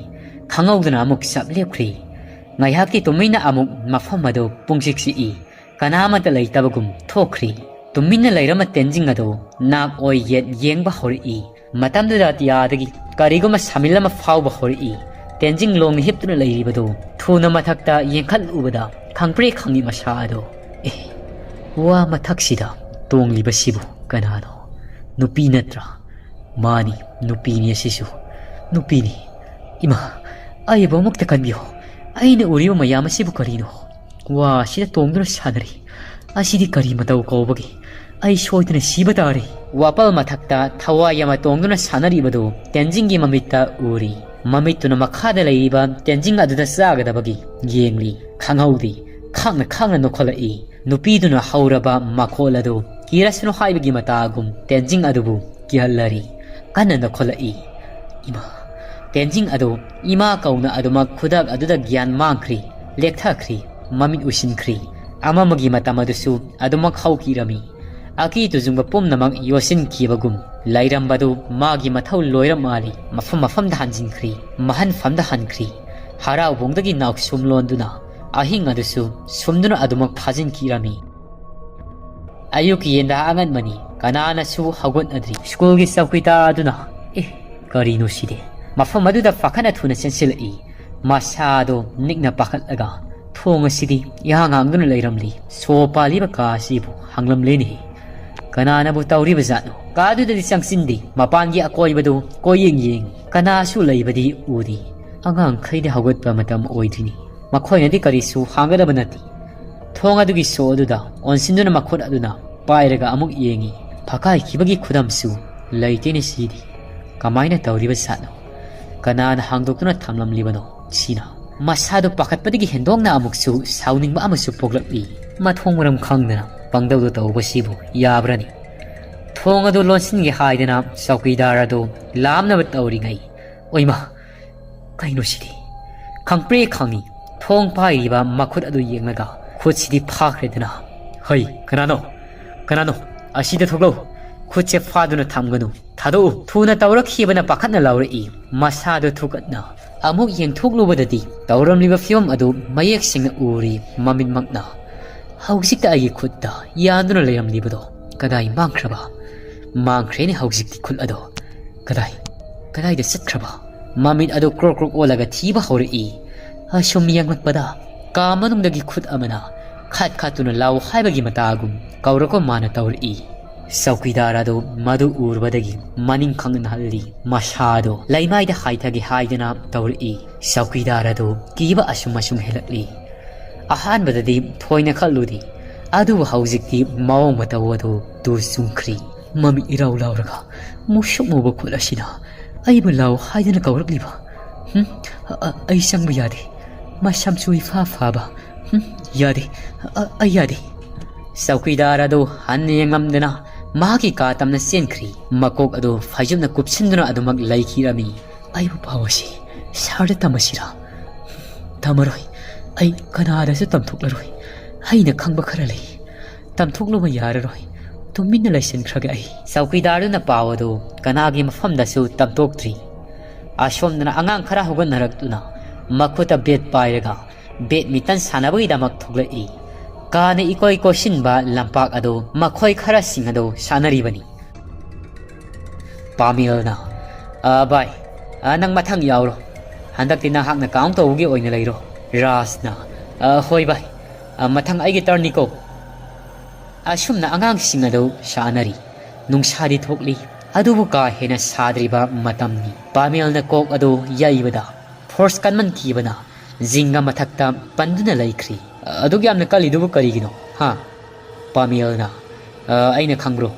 ꯈꯪꯍꯧꯗꯅ ꯑꯃꯨꯛ ꯆꯞ ꯂꯦꯞꯈ꯭ꯔꯤ꯫ ꯉꯥꯏꯍꯥꯛꯀꯤ ꯇꯨꯃꯤꯟꯅ ꯑꯃꯨꯛ ꯃꯐꯝ ꯑꯗꯨ ꯄꯨꯡꯆꯤꯛ ꯆꯤꯛꯏ꯫ ꯀꯅꯥꯃꯠꯇ ꯂꯩꯇꯕꯒꯨꯝ ꯊꯣꯛꯈ꯭ꯔꯤ꯫ ꯇꯨꯃꯤꯟꯅ ꯂꯩꯔꯝꯕ ꯇꯦꯟꯖꯤꯡ ꯑꯗꯨ ꯅꯥꯛ ꯑꯣꯏ ꯌꯦꯠ ꯌꯦꯡꯕ ꯍꯧꯔꯛꯏ꯫ ꯃꯇꯝꯗꯨꯗ ꯑꯇꯤꯌꯥꯗꯒꯤ ꯀꯔꯤꯒꯨꯝꯕ ꯁꯥꯃꯤꯜ ꯑꯃ ꯐꯥꯎꯕ ꯍꯧꯔꯛꯏ꯫ ꯇꯦꯟꯖꯤꯡ ꯂꯣꯡꯅ ꯍꯤꯞꯇꯨꯅ ꯂꯩꯔꯤꯕꯗꯨ ꯊꯨꯅ ꯃꯊꯛꯇ ꯌꯦꯡꯈꯠꯂꯨꯕꯗ ꯈꯪꯄ꯭ꯔꯦꯛ ꯈꯪꯉꯤ ꯃꯁꯥ ꯑꯗꯨ꯫ "ꯑꯦ, ꯋꯥ ꯃꯊꯛꯁꯤꯗ ꯇꯣꯡꯂꯤꯕꯁꯤꯕꯨ ꯀꯅꯥꯅꯣ? ꯅꯨꯄꯤ ꯅꯠꯇ꯭ꯔꯥ?" "ꯃꯥꯅꯤ, ꯅꯨꯄꯤꯅꯤ ꯑꯁꯤꯁꯨ꯫ ꯅꯨꯄꯤꯅꯤ꯫ ꯏꯃꯥ, ꯑꯩꯕꯨ ꯑꯃꯨꯛꯇ ꯀꯟꯕꯤꯌꯨ꯫ ꯑꯩꯅ ꯎꯔꯤꯕ ꯃꯌꯥꯝ ꯑꯁꯤꯕꯨ ꯀꯔꯤꯅꯣ? ꯋꯥ ꯑꯁꯤꯗ ꯇꯣꯡꯗꯨꯅ ꯁꯥꯟꯅꯔꯤ꯫ ꯑꯁꯤꯗꯤ ꯀꯔꯤ ꯃꯇꯧ ꯀꯧꯕꯒꯦ? ꯑꯩ ꯁꯣꯏꯗꯅ ꯁꯤꯕ ꯇꯥꯔꯦ"꯫ ꯋꯥꯄꯜ ꯃꯊꯛꯇ ꯊꯋꯥꯏ ꯑꯃ ꯇꯣꯡꯗꯨꯅ ꯁꯥꯟꯅꯔꯤꯕꯗꯨ ꯇꯦꯟꯖꯤꯡꯒꯤ ꯃꯃꯤꯠꯇ ꯎꯔꯤ꯫ ꯃꯃꯤꯠꯇꯨꯅ ꯃꯈꯥꯗ ꯂꯩꯔꯤꯕ ꯇꯦꯟꯖꯤꯡ ꯑꯗꯨꯗ ꯆꯥꯒꯗꯕꯒꯤ ꯌꯦꯡꯂꯤ꯫ ꯈꯪꯍꯧꯗꯦ, ꯈꯥꯡꯅ ꯈꯥꯡꯅ ꯅꯣꯛꯈꯠꯂꯛꯏ꯫ ꯅꯨꯄꯤꯗꯨꯅ ꯍꯧꯔꯕ ꯃꯈꯣꯜ ꯑꯗꯨ ꯀꯤꯔꯁꯅꯨ ꯍꯥꯏꯕꯒꯤ ꯃꯇꯥꯒꯨꯝ ꯇꯦꯟꯖꯤꯡ ꯑꯗꯨꯕꯨ ꯀꯤꯍꯜꯂꯔꯤ꯫ ꯀꯟꯅ ꯅꯣꯛꯈꯠꯂꯛꯏ꯫ ꯏꯃꯥ! ꯇꯦꯟꯖꯤꯡ ꯑꯗꯨ ꯏꯃꯥ ꯀꯧꯅ ꯑꯗꯨꯃꯛ ꯈꯨꯗꯛ ꯑꯗꯨꯗ ꯒ꯭ꯌꯥꯟ ꯃꯥꯡꯈ꯭ꯔꯤ, ꯂꯦꯛꯊꯈ꯭ꯔꯤ, ꯃꯃꯤꯠ ꯎꯏꯁꯤꯟꯈ꯭ꯔꯤ꯫ ꯑꯃꯃꯒꯤ ꯃꯇꯝ ꯑꯗꯨꯁꯨ ꯑꯗꯨꯃꯛ ꯍꯧꯈꯤꯔꯝꯃꯤ꯫ ꯑꯀꯤ ꯇꯨꯖꯨꯡꯕ ꯄꯨꯝꯅꯃꯛ ꯌꯣꯠꯁꯤꯟꯈꯤꯕꯒꯨꯝ ꯂꯩꯔꯝꯕꯗꯨ ꯃꯥꯒꯤ ꯃꯊꯧ ꯂꯣꯏꯔ ꯃꯥꯜꯂꯤ꯫ ꯃꯐꯝ ꯃꯐꯝꯗ ꯍꯟꯖꯤꯟꯈ꯭ꯔꯤ, ꯃꯍꯟꯐꯝꯗ ꯍꯟꯈ꯭ꯔꯤ꯫ ꯍꯔꯥꯎꯕꯣꯡꯗꯒꯤ ꯅꯥꯎꯁꯨꯝ ꯂꯣꯟꯗꯨꯅ ꯑꯍꯤꯡ ꯑꯗꯨꯁꯨ ꯁꯨꯝꯗꯨꯅ ꯑꯗꯨꯃꯛ ꯐꯥꯖꯤꯟꯈꯤꯔꯝꯃꯤ꯫ ꯑꯌꯨꯛꯀꯤ ꯌꯦꯟꯗꯥ ꯑꯉꯟꯕꯅꯤ꯫ ꯀꯅꯥꯅꯁꯨ ꯍꯧꯒꯠꯅꯗ꯭ꯔꯤ꯫ ꯁ꯭ꯀꯨꯜꯒꯤ ꯆꯧꯀꯤꯗꯥꯔ ꯑꯗꯨꯅ, "ꯑꯦ, ꯀꯔꯤꯅꯣ ꯁꯤꯗꯤ?" ꯃꯐꯝ ꯑꯗꯨꯗ ꯄꯥꯈꯠꯅ ꯊꯨꯅ ꯆꯦꯟꯁꯤꯜꯂꯛꯏ꯫ ꯃꯁꯥꯗꯣ ꯅꯤꯛꯅ ꯄꯥꯈꯠꯂꯒ ꯊꯣꯡ ꯑꯁꯤꯗꯤ ꯏꯍꯥꯡ ꯍꯥꯡꯗꯨꯅ ꯂꯩꯔꯝꯂꯤ꯫ ꯁꯣ ꯄꯥꯜꯂꯤꯕ ꯀꯥ ꯑꯁꯤꯕꯨ ꯍꯥꯡꯂꯝꯂꯦꯅꯦ꯫ ꯀꯅꯥꯅꯕꯨ ꯇꯧꯔꯤꯕ ꯖꯥꯠꯅꯣ? ꯀꯥꯗꯨꯗꯗꯤ ꯆꯪꯁꯤꯟꯗꯦ, ꯃꯄꯥꯟꯒꯤ ꯑꯀꯣꯏꯕꯗꯨ ꯀꯣꯏꯌꯦꯡ ꯌꯦꯡꯏ꯫ ꯀꯅꯥꯁꯨ ꯂꯩꯕꯗꯤ ꯎꯗꯦ꯫ ꯑꯉꯥꯡꯈꯩꯗꯤ ꯍꯧꯒꯠꯄ ꯃꯇꯝ ꯑꯣꯏꯗ꯭ꯔꯤꯅꯤ꯫ ꯃꯈꯣꯏꯅꯗꯤ ꯀꯔꯤꯁꯨ ꯍꯥꯡꯒꯗꯕ ꯅꯠꯇꯦ꯫ ꯊꯣꯡ ꯑꯗꯨꯒꯤ ꯁꯣ ꯑꯗꯨꯗ ꯑꯣꯟꯁꯤꯟꯗꯨꯅ ꯃꯈꯨꯠ ꯑꯗꯨꯅ ꯄꯥꯏꯔꯒ ꯑꯃꯨꯛ ꯌꯦꯡꯏ꯫ ꯐꯀꯥꯏꯈꯤꯕꯒꯤ ꯈꯨꯗꯝꯁꯨ ꯂꯩꯇꯦꯅꯦ ꯁꯤꯗꯤ꯫ ꯀꯃꯥꯏꯅ ꯇꯧꯔꯤꯕ ꯖꯥꯠꯅꯣ? ꯀꯅꯥꯅ ꯍꯥꯡꯗꯣꯛꯇꯨꯅ ꯊꯝꯂꯝꯂꯤꯕꯅꯣ ꯁꯤꯅ? ꯃꯁꯥꯗꯨ ꯄꯥꯈꯠꯄꯗꯒꯤ ꯍꯦꯟꯗꯣꯛꯅ ꯑꯃꯨꯛꯁꯨ ꯁꯥꯎꯅꯤꯡꯕ ꯑꯃꯁꯨ ꯄꯣꯛꯂꯛꯏ꯫ ꯃꯊꯣꯡ ꯃꯔꯝ ꯈꯪꯗꯅ ꯄꯪꯗꯧꯗ ꯇꯧꯕꯁꯤꯕꯨ ꯌꯥꯕ꯭ꯔꯅꯤ? ꯊꯣꯡ ꯑꯗꯨ ꯂꯣꯟꯁꯤꯟꯒꯦ ꯍꯥꯏꯗꯅ ꯆꯧꯀꯤꯗꯥꯔ ꯑꯗꯨ ꯂꯥꯝꯅꯕ ꯇꯧꯔꯤꯉꯩ, "ꯑꯣꯏꯃ, ꯀꯩꯅꯣ ꯁꯤꯗꯤ?" ꯈꯪꯄ꯭ꯔꯦ ꯈꯪꯉꯤ꯫ ꯊꯣꯡ ꯄꯥꯏꯔꯤꯕ ꯃꯈꯨꯠ ꯑꯗꯨ ꯌꯦꯡꯂꯒ ꯈꯨꯠꯁꯤꯗꯤ ꯐꯥꯈ꯭ꯔꯦꯗꯅ꯫ "ꯍꯩ, ꯀꯅꯥꯅꯣ? ꯀꯅꯥꯅꯣ? ꯑꯁꯤꯗ ꯊꯣꯛꯂꯛꯎ꯫ ꯈꯨꯠꯁꯦ ꯐꯥꯗꯨꯅ ꯊꯝꯒꯅꯨ꯫ ꯊꯥꯗꯣꯛꯎ!" ꯊꯨꯅ ꯇꯧꯔꯛꯈꯤꯕꯅ ꯄꯥꯈꯠꯅ ꯂꯥꯎꯔꯛꯏ꯫ ꯃꯁꯥꯗꯨ ꯊꯨꯀꯠꯅ ꯑꯃꯨꯛ ꯌꯦꯡꯊꯣꯛꯂꯨꯕꯗꯗꯤ ꯇꯧꯔꯝꯂꯤꯕ ꯐꯤꯕꯝ ꯑꯗꯨ ꯃꯌꯦꯛ ꯁꯦꯡꯅ ꯎꯔꯤ ꯃꯃꯤꯠꯃꯛꯅ꯫ ꯍꯧꯖꯤꯛꯇ ꯑꯩꯒꯤ ꯈꯨꯠꯇ ꯌꯥꯟꯗꯨꯅ ꯂꯩꯔꯝꯂꯤꯕꯗꯣ ꯀꯗꯥꯏ ꯃꯥꯡꯈ꯭ꯔꯕ? ꯃꯥꯡꯈ꯭ꯔꯦꯅꯦ ꯍꯧꯖꯤꯛꯇꯤ ꯈꯨꯠ ꯑꯗꯣ꯫ ꯀꯗꯥꯏ, ꯀꯗꯥꯏꯗ ꯆꯠꯈ꯭ꯔꯕ? ꯃꯃꯤꯠ ꯑꯗꯨ ꯀ꯭ꯔꯣꯛ ꯀ꯭ꯔꯣꯛ ꯑꯣꯜꯂꯒ ꯊꯤꯕ ꯍꯧꯔꯛꯏ꯫ ꯑꯁꯨꯝ ꯌꯦꯡꯂꯛꯄꯗ ꯀꯥ ꯃꯅꯨꯡꯗꯒꯤ ꯈꯨꯠ ꯑꯃꯅ ꯈꯠ ꯈꯠꯇꯨꯅ ꯂꯥꯎ ꯍꯥꯏꯕꯒꯤ ꯃꯇꯥꯒꯨꯝ ꯀꯧꯔꯛꯄ ꯃꯥꯅ ꯇꯧꯔꯛꯏ꯫ ꯆꯧꯀꯤꯗꯥꯔ ꯑꯗꯨ ꯃꯗꯨ ꯎꯔꯨꯕꯗꯒꯤ ꯃꯅꯤꯡ ꯈꯪꯅ ꯍꯜꯂꯤ꯫ ꯃꯁꯥꯗꯨ ꯂꯩꯃꯥꯏꯗ ꯍꯥꯏꯊꯒꯦ ꯍꯥꯏꯗꯨꯅ ꯇꯧꯔꯛꯏ꯫ ꯆꯧꯀꯤꯗꯥꯔ ꯑꯗꯨ ꯀꯤꯕ ꯑꯁꯨꯝ ꯑꯁꯨꯝ ꯍꯦꯜꯂꯛꯂꯤ꯫ ꯑꯍꯥꯟꯕꯗꯗꯤ ꯊꯣꯏꯅ ꯈꯜꯂꯨꯗꯦ, ꯑꯗꯨꯕꯨ ꯍꯧꯖꯤꯛꯇꯤ ꯃꯑꯣꯡ ꯃꯇꯧ ꯑꯗꯨ ꯇꯨ ꯆꯨꯡꯈ꯭ꯔꯤ꯫ ꯃꯃꯤꯠ ꯏꯔꯥꯎ ꯂꯥꯎꯔꯒ ꯃꯨꯁꯨꯛ ꯃꯨꯕ ꯈꯨꯠ ꯑꯁꯤꯅ ꯑꯩꯕꯨ ꯂꯥꯎ ꯍꯥꯏꯗꯨꯅ ꯀꯧꯔꯛꯂꯤꯕ꯫ ꯍꯨꯝ? ꯑ-, ꯑ-, ꯑꯩ ꯆꯪꯕ ꯌꯥꯗꯦ꯫ ꯃꯁꯝꯁꯨ ꯏꯐꯥ ꯐꯥꯕ꯫ ꯍꯨꯝ? ꯌꯥꯗꯦ꯫ ꯑ-, ꯑꯩ ꯌꯥꯗꯦ꯫ ꯆꯧꯀꯤꯗꯥꯔ ꯑꯗꯨ ꯍꯟꯅ ꯌꯦꯡꯂꯝꯗꯅ ꯃꯍꯥꯛꯀꯤ ꯀꯥ ꯇꯝꯅ ꯆꯦꯟꯈ꯭ꯔꯤ꯫ ꯃꯀꯣꯛ ꯑꯗꯨ ꯐꯩꯖꯨꯞꯅ ꯀꯨꯞꯁꯤꯟꯗꯨꯅ ꯑꯗꯨꯃꯛ ꯂꯩꯈꯤꯔꯝꯃꯤ꯫ ꯑꯩꯕꯨ ꯄꯥꯎ ꯑꯁꯤ ꯁꯍꯔꯗ ꯇꯝꯃꯁꯤꯔꯥ? ꯇꯝꯃꯔꯣꯏ꯫ ꯑꯩ ꯀꯅꯥꯗꯁꯨ ꯇꯝꯊꯣꯛꯂꯔꯣꯏ꯫ ꯑꯩꯅ ꯈꯪꯕ ꯈꯔ ꯂꯩ꯫ ꯇꯝꯊꯣꯛꯂꯨꯕ ꯌꯥꯔꯔꯣꯏ꯫ ꯇꯨꯃꯤꯟꯅ ꯂꯩꯁꯤꯟꯈ꯭ꯔꯒꯦ ꯑꯩ꯫ ꯆꯧꯀꯤꯗꯥꯔꯗꯨꯅ ꯄꯥꯎ ꯑꯗꯨ ꯀꯅꯥꯒꯤ ꯃꯐꯝꯗꯁꯨ ꯇꯝꯊꯣꯛꯇ꯭ꯔꯤ꯫ ꯑꯁꯣꯝꯗꯅ ꯑꯉꯥꯡ ꯈꯔ ꯍꯧꯒꯠꯅꯔꯛꯇꯨꯅ ꯃꯈꯨꯠꯇ ꯕꯦꯠ ꯄꯥꯏꯔꯒ ꯕꯦꯠꯃꯤꯟꯇꯟ ꯁꯥꯟꯅꯕꯒꯤꯗꯃꯛ ꯊꯣꯛꯂꯛꯏ꯫ ꯀꯥꯅ ꯏꯀꯣꯏ ꯀꯣꯏꯁꯤꯟꯕ ꯂꯝꯄꯥꯛ ꯑꯗꯨ ꯃꯈꯣꯏ ꯈꯔꯁꯤꯡ ꯑꯗꯨ ꯁꯥꯟꯅꯔꯤꯕꯅꯤ꯫ ꯄꯥꯃꯦꯜꯅ, "ꯑ, ꯚꯥꯏ, ꯑ, ꯅꯪ ꯃꯊꯪ ꯌꯥꯎꯔꯣ꯫ ꯍꯟꯗꯛꯇꯤ ꯅꯍꯥꯛꯅ ꯀꯥꯎꯟ ꯇꯧꯕꯒꯤ ꯑꯣꯏꯅ ꯂꯩꯔꯣ꯫" ꯔꯥꯖꯅ, "ꯑ, ꯍꯣꯏ ꯚꯥꯏ, ꯑ, ꯃꯊꯪ ꯑꯩꯒꯤ ꯇꯔꯟꯅꯤꯀꯣ꯫" ꯑꯁꯨꯝꯅ ꯑꯉꯥꯡꯁꯤꯡ ꯑꯗꯨ ꯁꯥꯟꯅꯔꯤ꯫ ꯅꯨꯡꯁꯥꯗꯤ ꯊꯣꯛꯂꯤ, ꯑꯗꯨꯕꯨ ꯀꯥ ꯍꯦꯟꯅ ꯁꯥꯗ꯭ꯔꯤꯕ ꯃꯇꯝꯅꯤ꯫ ꯄꯥꯃꯦꯜꯅ ꯀꯣꯛ ꯑꯗꯨ ꯌꯩꯕꯗ ꯐꯣꯔꯁ ꯀꯟꯃꯟꯈꯤꯕꯅ ꯖꯤꯡꯒ ꯃꯊꯛꯇ ꯄꯟꯗꯨꯅ ꯂꯩꯈ꯭ꯔꯤ꯫ "ꯑꯗꯨꯛ ꯌꯥꯝꯅ ꯀꯜꯂꯤꯗꯨꯕꯨ ꯀꯔꯤꯒꯤꯅꯣ, ꯍꯥ?" ꯄꯥꯃꯦꯜꯅ, "ꯑ, ꯑꯩꯅ ꯈꯪꯕ꯭ꯔꯣ?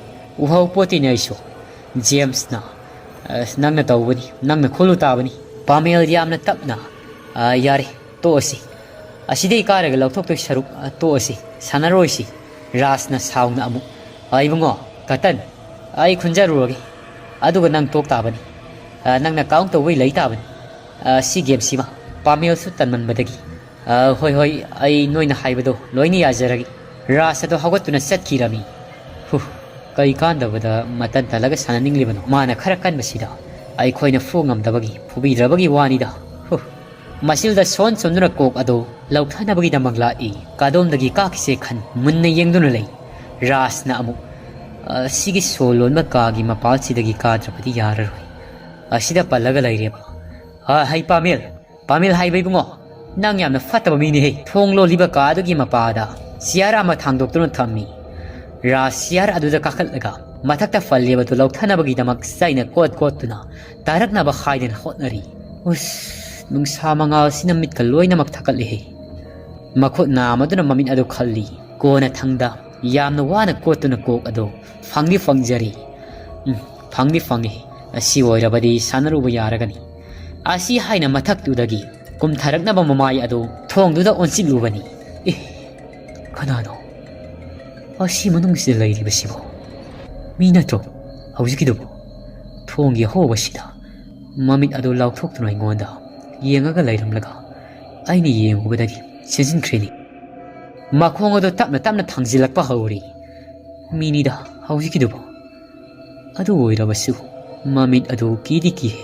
ꯎꯍꯧ ꯄꯣꯠꯇꯦꯅꯦ ꯑꯩꯁꯨ꯫" ꯖꯦꯝꯁꯅ, "ꯑ, ꯅꯪꯅ ꯇꯧꯕꯅꯤ, ꯅꯪꯅ ꯈꯨꯜꯂꯨ ꯇꯥꯕꯅꯤ꯫" ꯄꯥꯃꯦꯜ ꯌꯥꯝꯅ ꯇꯞꯅ, "ꯑ, ꯌꯥꯔꯦ, ꯇꯣꯛꯑꯁꯤ꯫ ꯑꯁꯤꯗꯩ ꯀꯥꯔꯒ ꯂꯧꯊꯣꯛꯇꯣꯏ ꯁꯔꯨꯛ, ꯑ, ꯇꯣꯛꯑꯁꯤ, ꯁꯥꯟꯅꯔꯣꯏꯁꯤ꯫" ꯔꯥꯖꯅ ꯁꯥꯎꯅ ꯑꯃꯨꯛ, "ꯑ, ꯏꯕꯨꯡꯉꯣ, ꯀꯇꯟ, ꯑꯩ ꯈꯨꯟꯖꯔꯨꯔꯒꯦ꯫ ꯑꯗꯨꯒ ꯅꯪ ꯇꯣꯛ ꯇꯥꯕꯅꯤ꯫ ꯑ, ꯅꯪꯅ ꯀꯥꯎꯟ ꯇꯧꯕꯩ ꯂꯩ ꯇꯥꯕꯅꯤ꯫ ꯑ, ꯁꯤ ꯒꯦꯝꯁꯤꯃ꯫" ꯄꯥꯃꯦꯜꯁꯨ ꯇꯟꯃꯟꯕꯗꯒꯤ, "ꯑ, ꯍꯣꯏ, ꯍꯣꯏ, ꯑꯩ ꯅꯣꯏꯅ ꯍꯥꯏꯕꯗꯣ ꯂꯣꯏꯅ ꯌꯥꯖꯔꯒꯦ꯫" ꯔꯥꯖ ꯑꯗꯣ ꯍꯧꯒꯠꯇꯨꯅ ꯆꯠꯈꯤꯔꯝꯃꯤ꯫ ꯍꯨ, ꯀꯩ ꯀꯥꯟꯗꯕꯗ ꯃꯇꯟ ꯇꯜꯂꯒ ꯁꯥꯟꯅꯅꯤꯡꯂꯤꯕꯅꯣ? ꯃꯥꯅ ꯈꯔ ꯀꯟꯕꯁꯤꯗ ꯑꯩꯈꯣꯏꯅ ꯐꯨ ꯉꯝꯗꯕꯒꯤ, ꯐꯨꯕꯤꯗ꯭ꯔꯕꯒꯤ ꯋꯥꯅꯤꯗ꯫ ꯍꯨ꯫ ꯃꯁꯤꯜꯗ ꯁꯣꯟ ꯁꯣꯟꯗꯨꯅ ꯀꯣꯛ ꯑꯗꯨ ꯂꯧꯊꯅꯕꯒꯤꯗꯃꯛ ꯂꯥꯛꯏ꯫ ꯀꯥꯗꯣꯝꯗꯒꯤ ꯀꯥꯈꯤꯁꯦ ꯈꯟ ꯃꯨꯟꯅ ꯌꯦꯡꯗꯨꯅ ꯂꯩ꯫ ꯔꯥꯖꯅ ꯑꯃꯨꯛ, "ꯑ, ꯁꯤꯒꯤ ꯁꯣ ꯂꯣꯟꯕ ꯀꯥꯒꯤ ꯃꯄꯥꯜꯁꯤꯗꯒꯤ ꯀꯥꯗ꯭ꯔꯕꯗꯤ ꯌꯥꯔꯔꯣꯏ꯫ ꯑꯁꯤꯗ ꯄꯜꯂꯒ ꯂꯩꯔꯦꯕ꯫ ꯑ, ꯍꯩ ꯄꯥꯃꯦꯜ, ꯄꯥꯃꯦꯜ ꯍꯥꯏꯕ ꯏꯕꯨꯡꯉꯣ, ꯅꯪ ꯌꯥꯝꯅ ꯐꯠꯇꯕ ꯃꯤꯅꯤꯍꯦ꯫" ꯊꯣꯡ ꯂꯣꯜꯂꯤꯕ ꯀꯥ ꯑꯗꯨꯒꯤ ꯃꯄꯥꯗ ꯆꯤꯌꯥꯔ ꯑꯃ ꯊꯥꯡꯗꯣꯛꯇꯨꯅ ꯊꯝꯃꯤ꯫ ꯔꯥꯖ ꯆꯤꯌꯥꯔ ꯑꯗꯨꯗ ꯀꯥꯈꯠꯂꯒ ꯃꯊꯛꯇ ꯄꯜꯂꯤꯕꯗꯨ ꯂꯧꯊꯅꯕꯒꯤꯗꯃꯛ ꯆꯩꯅ ꯀꯣꯠ ꯀꯣꯠꯇꯨꯅ ꯇꯥꯔꯛꯅꯕ ꯍꯥꯏꯗꯅ ꯍꯣꯠꯅꯔꯤ꯫ ꯎꯁ, ꯅꯨꯡꯁꯥ ꯃꯉꯥꯜꯁꯤꯅ ꯃꯤꯠꯀ ꯂꯣꯏꯅꯃꯛ ꯊꯛꯀꯠꯂꯦꯍꯦ꯫ ꯃꯈꯨꯠ ꯅꯥꯝꯃꯗꯨꯅ ꯃꯃꯤꯠ ꯑꯗꯨ ꯈꯜꯂꯤ꯫ ꯀꯣꯟꯅꯊꯪꯗ ꯌꯥꯝꯅ ꯋꯥꯅ ꯀꯣꯠꯇꯨꯅ ꯀꯣꯛ ꯑꯗꯨ ꯐꯪꯗꯤ ꯐꯪꯖꯔꯤ꯫ ꯎꯝ, ꯐꯪꯗꯤ ꯐꯪꯉꯤ꯫ ꯑꯁꯤ ꯑꯣꯏꯔꯕꯗꯤ ꯁꯥꯟꯅꯔꯨꯕ ꯌꯥꯔꯒꯅꯤ꯫ ꯑꯁꯤ ꯍꯥꯏꯅ ꯃꯊꯛꯇꯨꯗꯒꯤ ꯀꯨꯝꯊꯔꯛꯅꯕ ꯃꯃꯥꯏ ꯑꯗꯨ ꯊꯣꯡꯗꯨꯗ ꯑꯣꯟꯁꯤꯜꯂꯨꯕꯅꯤ꯫ ꯑꯦ, ꯀꯅꯥꯅꯣ ꯑꯁꯤ ꯃꯅꯨꯡꯁꯤꯗ ꯂꯩꯔꯤꯕꯁꯤꯕꯣ? ꯃꯤ ꯅꯠꯇ꯭ꯔꯣ ꯍꯧꯖꯤꯛꯀꯤꯗꯨꯕꯨ? ꯊꯣꯡꯒꯤ ꯑꯍꯣꯕꯁꯤꯗ ꯃꯃꯤꯠ ꯑꯗꯨ ꯂꯥꯎꯊꯣꯛꯇꯨꯅ ꯑꯩꯉꯣꯟꯗ ꯌꯦꯡꯉꯒ ꯂꯩꯔꯝꯂꯒ ꯑꯩꯅ ꯌꯦꯡꯉꯨꯕꯗꯒꯤ ꯆꯦꯟꯁꯤꯟꯈ꯭ꯔꯦꯅꯦ꯫ ꯃꯈꯣꯡ ꯑꯗꯨ ꯇꯞꯅ ꯇꯞꯅ ꯊꯥꯡꯖꯤꯜꯂꯛꯄ ꯍꯧꯔꯤ꯫ ꯃꯤꯅꯤꯗ ꯍꯧꯖꯤꯛꯀꯤꯗꯨꯕꯨ꯫ ꯑꯗꯨ ꯑꯣꯏꯔꯕꯁꯨ ꯃꯃꯤꯠ ꯑꯗꯨ ꯀꯤꯗꯤ ꯀꯤꯍꯦ꯫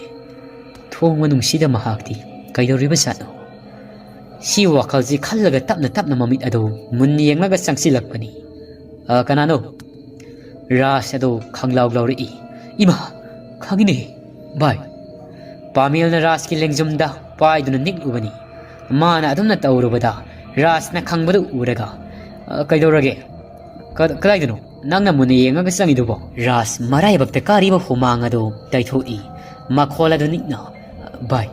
ꯊꯣꯡ ꯃꯅꯨꯡꯁꯤꯗ ꯃꯍꯥꯛꯇꯤ ꯀꯩꯗꯧꯔꯤꯕ ꯖꯥꯠꯅꯣ? ꯁꯤ ꯋꯥꯈꯜꯁꯤ ꯈꯜꯂꯒ ꯇꯞꯅ ꯇꯞꯅ ꯃꯃꯤꯠ ꯑꯗꯨ ꯃꯨꯟꯅ ꯌꯦꯡꯂꯒ ꯆꯪꯁꯤꯜꯂꯛꯄꯅꯤ꯫ "ꯑ, ꯀꯅꯥꯅꯣ?" ꯔꯥꯖ ꯑꯗꯨ ꯈꯪꯂꯥꯎ ꯂꯥꯎꯔꯛꯏ꯫ "ꯏꯃꯥ, ꯈꯪꯉꯤꯅꯦ, ꯚꯥꯏ꯫" ꯄꯥꯃꯦꯜꯅ ꯔꯥꯖꯀꯤ ꯂꯦꯡꯖꯨꯝꯗ ꯄꯥꯏꯗꯨꯅ ꯅꯤꯛꯂꯨꯕꯅꯤ꯫ ꯃꯥꯅ ꯑꯗꯨꯝꯅ ꯇꯧꯔꯨꯕꯗ ꯔꯥꯖꯅ ꯈꯪꯕꯗꯨ ꯎꯔꯒ, "ꯑ, ꯀꯩꯗꯧꯔꯒꯦ? ꯀ-, ꯀꯗꯥꯏꯗꯅꯣ? ꯅꯪꯅ ꯃꯨꯟꯅ ꯌꯦꯡꯉꯒ ꯆꯪꯉꯤꯗꯨꯕꯣ?" ꯔꯥꯖ ꯃꯔꯥꯏꯕꯛꯇ ꯀꯥꯔꯤꯕ ꯍꯨꯃꯥꯡ ꯑꯗꯨ ꯇꯩꯊꯣꯛꯏ꯫ ꯃꯈꯣꯜ ꯑꯗꯨ ꯅꯤꯛꯅ, "ꯚꯥꯏ,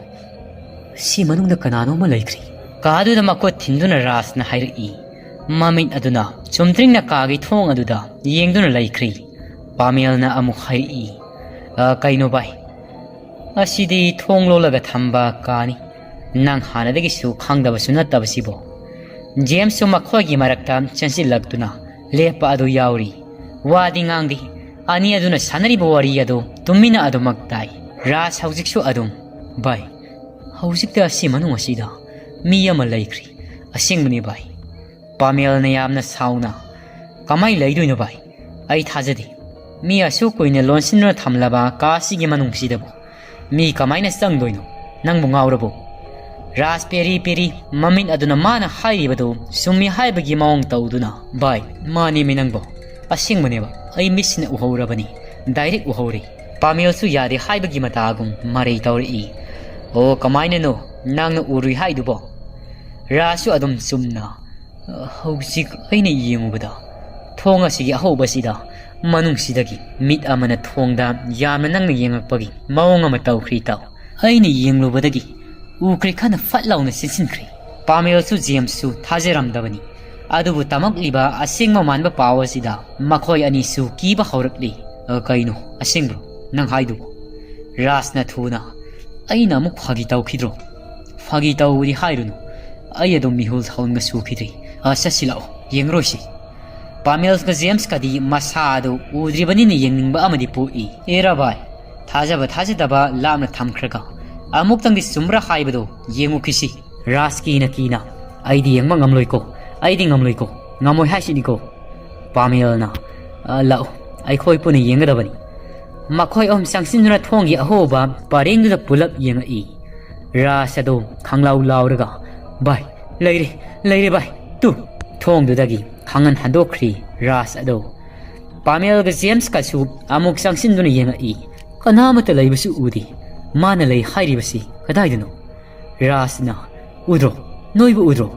ꯁꯤ ꯃꯅꯨꯡꯗ ꯀꯅꯥꯅꯣ ꯑꯃ ꯂꯩꯈ꯭ꯔꯤ꯫" ꯀꯥꯗꯨꯗ ꯃꯈꯨꯠ ꯊꯤꯟꯗꯨꯅ ꯔꯥꯖꯅ ꯍꯥꯏꯔꯛꯏ꯫ ꯃꯃꯤꯠ ꯑꯗꯨꯅ ꯆꯨꯝꯗ꯭ꯔꯤꯡꯅ ꯀꯥꯒꯤ ꯊꯣꯡ ꯑꯗꯨꯗ ꯌꯦꯡꯗꯨꯅ ꯂꯩꯈ꯭ꯔꯤ꯫ ꯄꯥꯃꯦꯜꯅ ꯑꯃꯨꯛ ꯍꯥꯏꯔꯛꯏ, "ꯑ, ꯀꯩꯅꯣ ꯚꯥꯏ? ꯑꯁꯤꯗꯤ ꯊꯣꯡ ꯂꯣꯜꯂꯒ ꯊꯝꯕ ꯀꯥꯅꯤ꯫ ꯅꯪ ꯍꯥꯟꯅꯗꯒꯤꯁꯨ ꯈꯪꯗꯕꯁꯨ ꯅꯠꯇꯕꯁꯤꯕꯣ?" ꯖꯦꯝꯁꯁꯨ ꯃꯈꯣꯏꯒꯤ ꯃꯔꯛꯇ ꯆꯦꯟꯁꯤꯜꯂꯛꯇꯨꯅ ꯂꯦꯞꯄ ꯑꯗꯨ ꯌꯥꯎꯔꯤ꯫ ꯋꯥꯗꯤ ꯉꯥꯡꯗꯦ꯫ ꯑꯅꯤ ꯑꯗꯨꯅ ꯁꯥꯟꯅꯔꯤꯕ ꯋꯥꯔꯤ ꯑꯗꯨ ꯇꯨꯃꯤꯟꯅ ꯑꯗꯨꯃꯛ ꯇꯥꯏ꯫ ꯔꯥꯖ ꯍꯧꯖꯤꯛꯁꯨ ꯑꯗꯨꯝ, "ꯚꯥꯏ, ꯍꯧꯖꯤꯛꯇ ꯑꯁꯤ ꯃꯅꯨꯡ ꯑꯁꯤꯗ ꯃꯤ ꯑꯃ ꯂꯩꯈ꯭ꯔꯤ꯫" "ꯑꯁꯦꯡꯕꯅꯤ ꯚꯥꯏ꯫" ꯄꯥꯃꯦꯜꯅ ꯌꯥꯝꯅ ꯁꯥꯎꯅ, "ꯀꯃꯥꯏ ꯂꯩꯗꯣꯏꯅꯣ ꯚꯥꯏ? ꯑꯩ ꯊꯥꯖꯗꯦ꯫ ꯃꯤ ꯑꯁꯨꯛ ꯀꯨꯏꯅ ꯂꯣꯟꯁꯤꯟꯗꯨꯅ ꯊꯝꯂꯕ ꯀꯥ ꯑꯁꯤꯒꯤ ꯃꯅꯨꯡꯁꯤꯗꯕꯨ ꯃꯤ ꯀꯃꯥꯏꯅ ꯆꯪꯗꯣꯏꯅꯣ? ꯅꯪꯕꯨ ꯉꯥꯎꯔꯕꯣ?" ꯔꯥꯖ ꯄꯦꯔꯤ ꯄꯦꯔꯤ ꯃꯃꯤꯠ ꯑꯗꯨꯅ ꯃꯥꯅ ꯍꯥꯏꯔꯤꯕꯗꯨ ꯆꯨꯝꯃꯤ ꯍꯥꯏꯕꯒꯤ ꯃꯑꯣꯡ ꯇꯧꯗꯨꯅ, "ꯚꯥꯏ, ꯃꯥꯅꯦꯃꯤ ꯅꯪꯕꯣ꯫ ꯑꯁꯦꯡꯕꯅꯦꯕ, ꯑꯩ ꯃꯤꯠꯁꯤꯅ ꯎꯍꯧꯔꯕꯅꯤ꯫ ꯗꯥꯏꯔꯦꯛ ꯎꯍꯧꯔꯦ꯫" ꯄꯥꯃꯦꯜꯁꯨ ꯌꯥꯗꯦ ꯍꯥꯏꯕꯒꯤ ꯃꯇꯥꯒꯨꯝ ꯃꯔꯩ ꯇꯧꯔꯛꯏ꯫ "ꯑꯣ, ꯀꯃꯥꯏꯅꯅꯣ ꯅꯪꯅ ꯎꯔꯨꯏ ꯍꯥꯏꯗꯨꯕꯣ?" ꯔꯥꯖꯁꯨ ꯑꯗꯨꯝ ꯆꯨꯝꯅ, "ꯍꯧꯖꯤꯛ ꯑꯩꯅ ꯌꯦꯡꯉꯨꯕꯗ ꯊꯣꯡ ꯑꯁꯤꯒꯤ ꯑꯍꯧꯕꯁꯤꯗ ꯃꯅꯨꯡꯁꯤꯗꯒꯤ ꯃꯤꯠ ꯑꯃꯅ ꯊꯣꯡꯗ ꯌꯥꯝꯅ ꯅꯪꯅ ꯌꯦꯡꯉꯛꯄꯒꯤ ꯃꯑꯣꯡ ꯑꯃ ꯇꯧꯈ꯭ꯔꯤ ꯏꯇꯥꯎ꯫ ꯑꯩꯅ ꯌꯦꯡꯂꯨꯕꯗꯒꯤ ꯎꯈ꯭ꯔꯦ ꯈꯟꯅ ꯐꯠ ꯂꯥꯎꯅ ꯆꯦꯟꯁꯤꯟꯈ꯭ꯔꯦ꯫" ꯄꯥꯃꯦꯜꯁꯨ ꯖꯦꯝꯁꯁꯨ ꯊꯥꯖꯔꯝꯗꯕꯅꯤ꯫ ꯑꯗꯨꯕꯨ ꯇꯝꯃꯛꯂꯤꯕ ꯑꯁꯦꯡꯕ ꯃꯥꯟꯕ ꯄꯥꯎ ꯑꯁꯤꯗ ꯃꯈꯣꯏ ꯑꯅꯤꯁꯨ ꯀꯤꯕ ꯍꯧꯔꯛꯂꯤ꯫ "ꯑ, ꯀꯩꯅꯣ? ꯑꯁꯦꯡꯕ꯭ꯔꯣ ꯅꯪ ꯍꯥꯏꯗꯨꯕꯨ?" ꯔꯥꯖꯅ ꯊꯨꯅ, "ꯑꯩꯅ ꯑꯃꯨꯛ ꯐꯥꯒꯤ ꯇꯧꯈꯤꯗ꯭ꯔꯣ?" "ꯐꯥꯒꯤ ꯇꯧꯕꯗꯤ ꯍꯥꯏꯔꯨꯅꯨ꯫ ꯑꯩ ꯑꯗꯨꯝ ꯃꯤꯍꯨꯜ ꯊꯥꯍꯨꯟꯒ ꯁꯨꯈꯤꯗ꯭ꯔꯤ꯫ ꯑ, ꯆꯠꯁꯤ ꯂꯥꯛꯑꯣ, ꯌꯦꯡꯉꯔꯣꯏꯁꯤ꯫" ꯄꯥꯃꯦꯜꯒ ꯖꯦꯝꯁꯀꯗꯤ ꯃꯁꯥ ꯑꯗꯨ ꯎꯗ꯭ꯔꯤꯕꯅꯤꯅ ꯌꯦꯡꯅꯤꯡꯕ ꯑꯃꯗꯤ ꯄꯣꯛꯏ꯫ "ꯑꯦꯔꯥ ꯚꯥꯏ, ꯊꯥꯖꯕ ꯊꯥꯖꯗꯕ ꯂꯥꯞꯅ ꯊꯝꯈ꯭ꯔꯒ ꯑꯃꯨꯛꯇꯪꯗꯤ ꯆꯨꯝꯕ꯭ꯔꯥ ꯍꯥꯏꯕꯗꯣ ꯌꯦꯡꯉꯨꯈꯤꯁꯤ꯫" ꯔꯥꯖ ꯀꯤꯅ ꯀꯤꯅ, "ꯑꯩꯗꯤ ꯌꯦꯡꯕ ꯉꯝꯂꯣꯏꯀꯣ, ꯑꯩꯗꯤ ꯉꯝꯂꯣꯏꯀꯣ, ꯉꯝꯃꯣꯏ ꯍꯥꯏꯁꯤꯅꯤꯀꯣ꯫" ꯄꯥꯃꯦꯜꯅ, "ꯑ, ꯂꯥꯛꯎ, ꯑꯩꯈꯣꯏ ꯄꯨꯟꯅ ꯌꯦꯡꯒꯗꯕꯅꯤ꯫" ꯃꯈꯣꯏ ꯑꯍꯨꯝ ꯆꯪꯁꯤꯟꯗꯨꯅ ꯊꯣꯡꯒꯤ ꯑꯍꯣꯕ ꯄꯔꯦꯡꯗꯨꯗ ꯄꯨꯂꯞ ꯌꯦꯡꯉꯛꯏ꯫ ꯔꯥꯖ ꯑꯗꯨ ꯈꯪꯂꯥꯎ ꯂꯥꯎꯔꯒ "ꯚꯥꯏ, ꯂꯩꯔꯦ, ꯂꯩꯔꯦ ꯚꯥꯏ, ꯇꯨ!" ꯊꯣꯡꯗꯨꯗꯒꯤ ꯈꯪꯍꯟ ꯍꯟꯗꯣꯛꯈ꯭ꯔꯤ ꯔꯥꯖ ꯑꯗꯣ꯫ ꯄꯥꯃꯦꯜꯒ ꯖꯦꯝꯁꯀꯁꯨ ꯑꯃꯨꯛ ꯆꯪꯁꯤꯟꯗꯨꯅ ꯌꯦꯡꯉꯛꯏ꯫ ꯀꯅꯥꯃꯠꯇ ꯂꯩꯕꯁꯨ ꯎꯗꯦ꯫ ꯃꯥꯅ ꯂꯩ ꯍꯥꯏꯔꯤꯕꯁꯤ ꯀꯗꯥꯏꯗꯅꯣ? ꯔꯥꯖꯅ, "ꯎꯗ꯭ꯔꯣ? ꯅꯣꯏꯕꯨ ꯎꯗ꯭ꯔꯣ?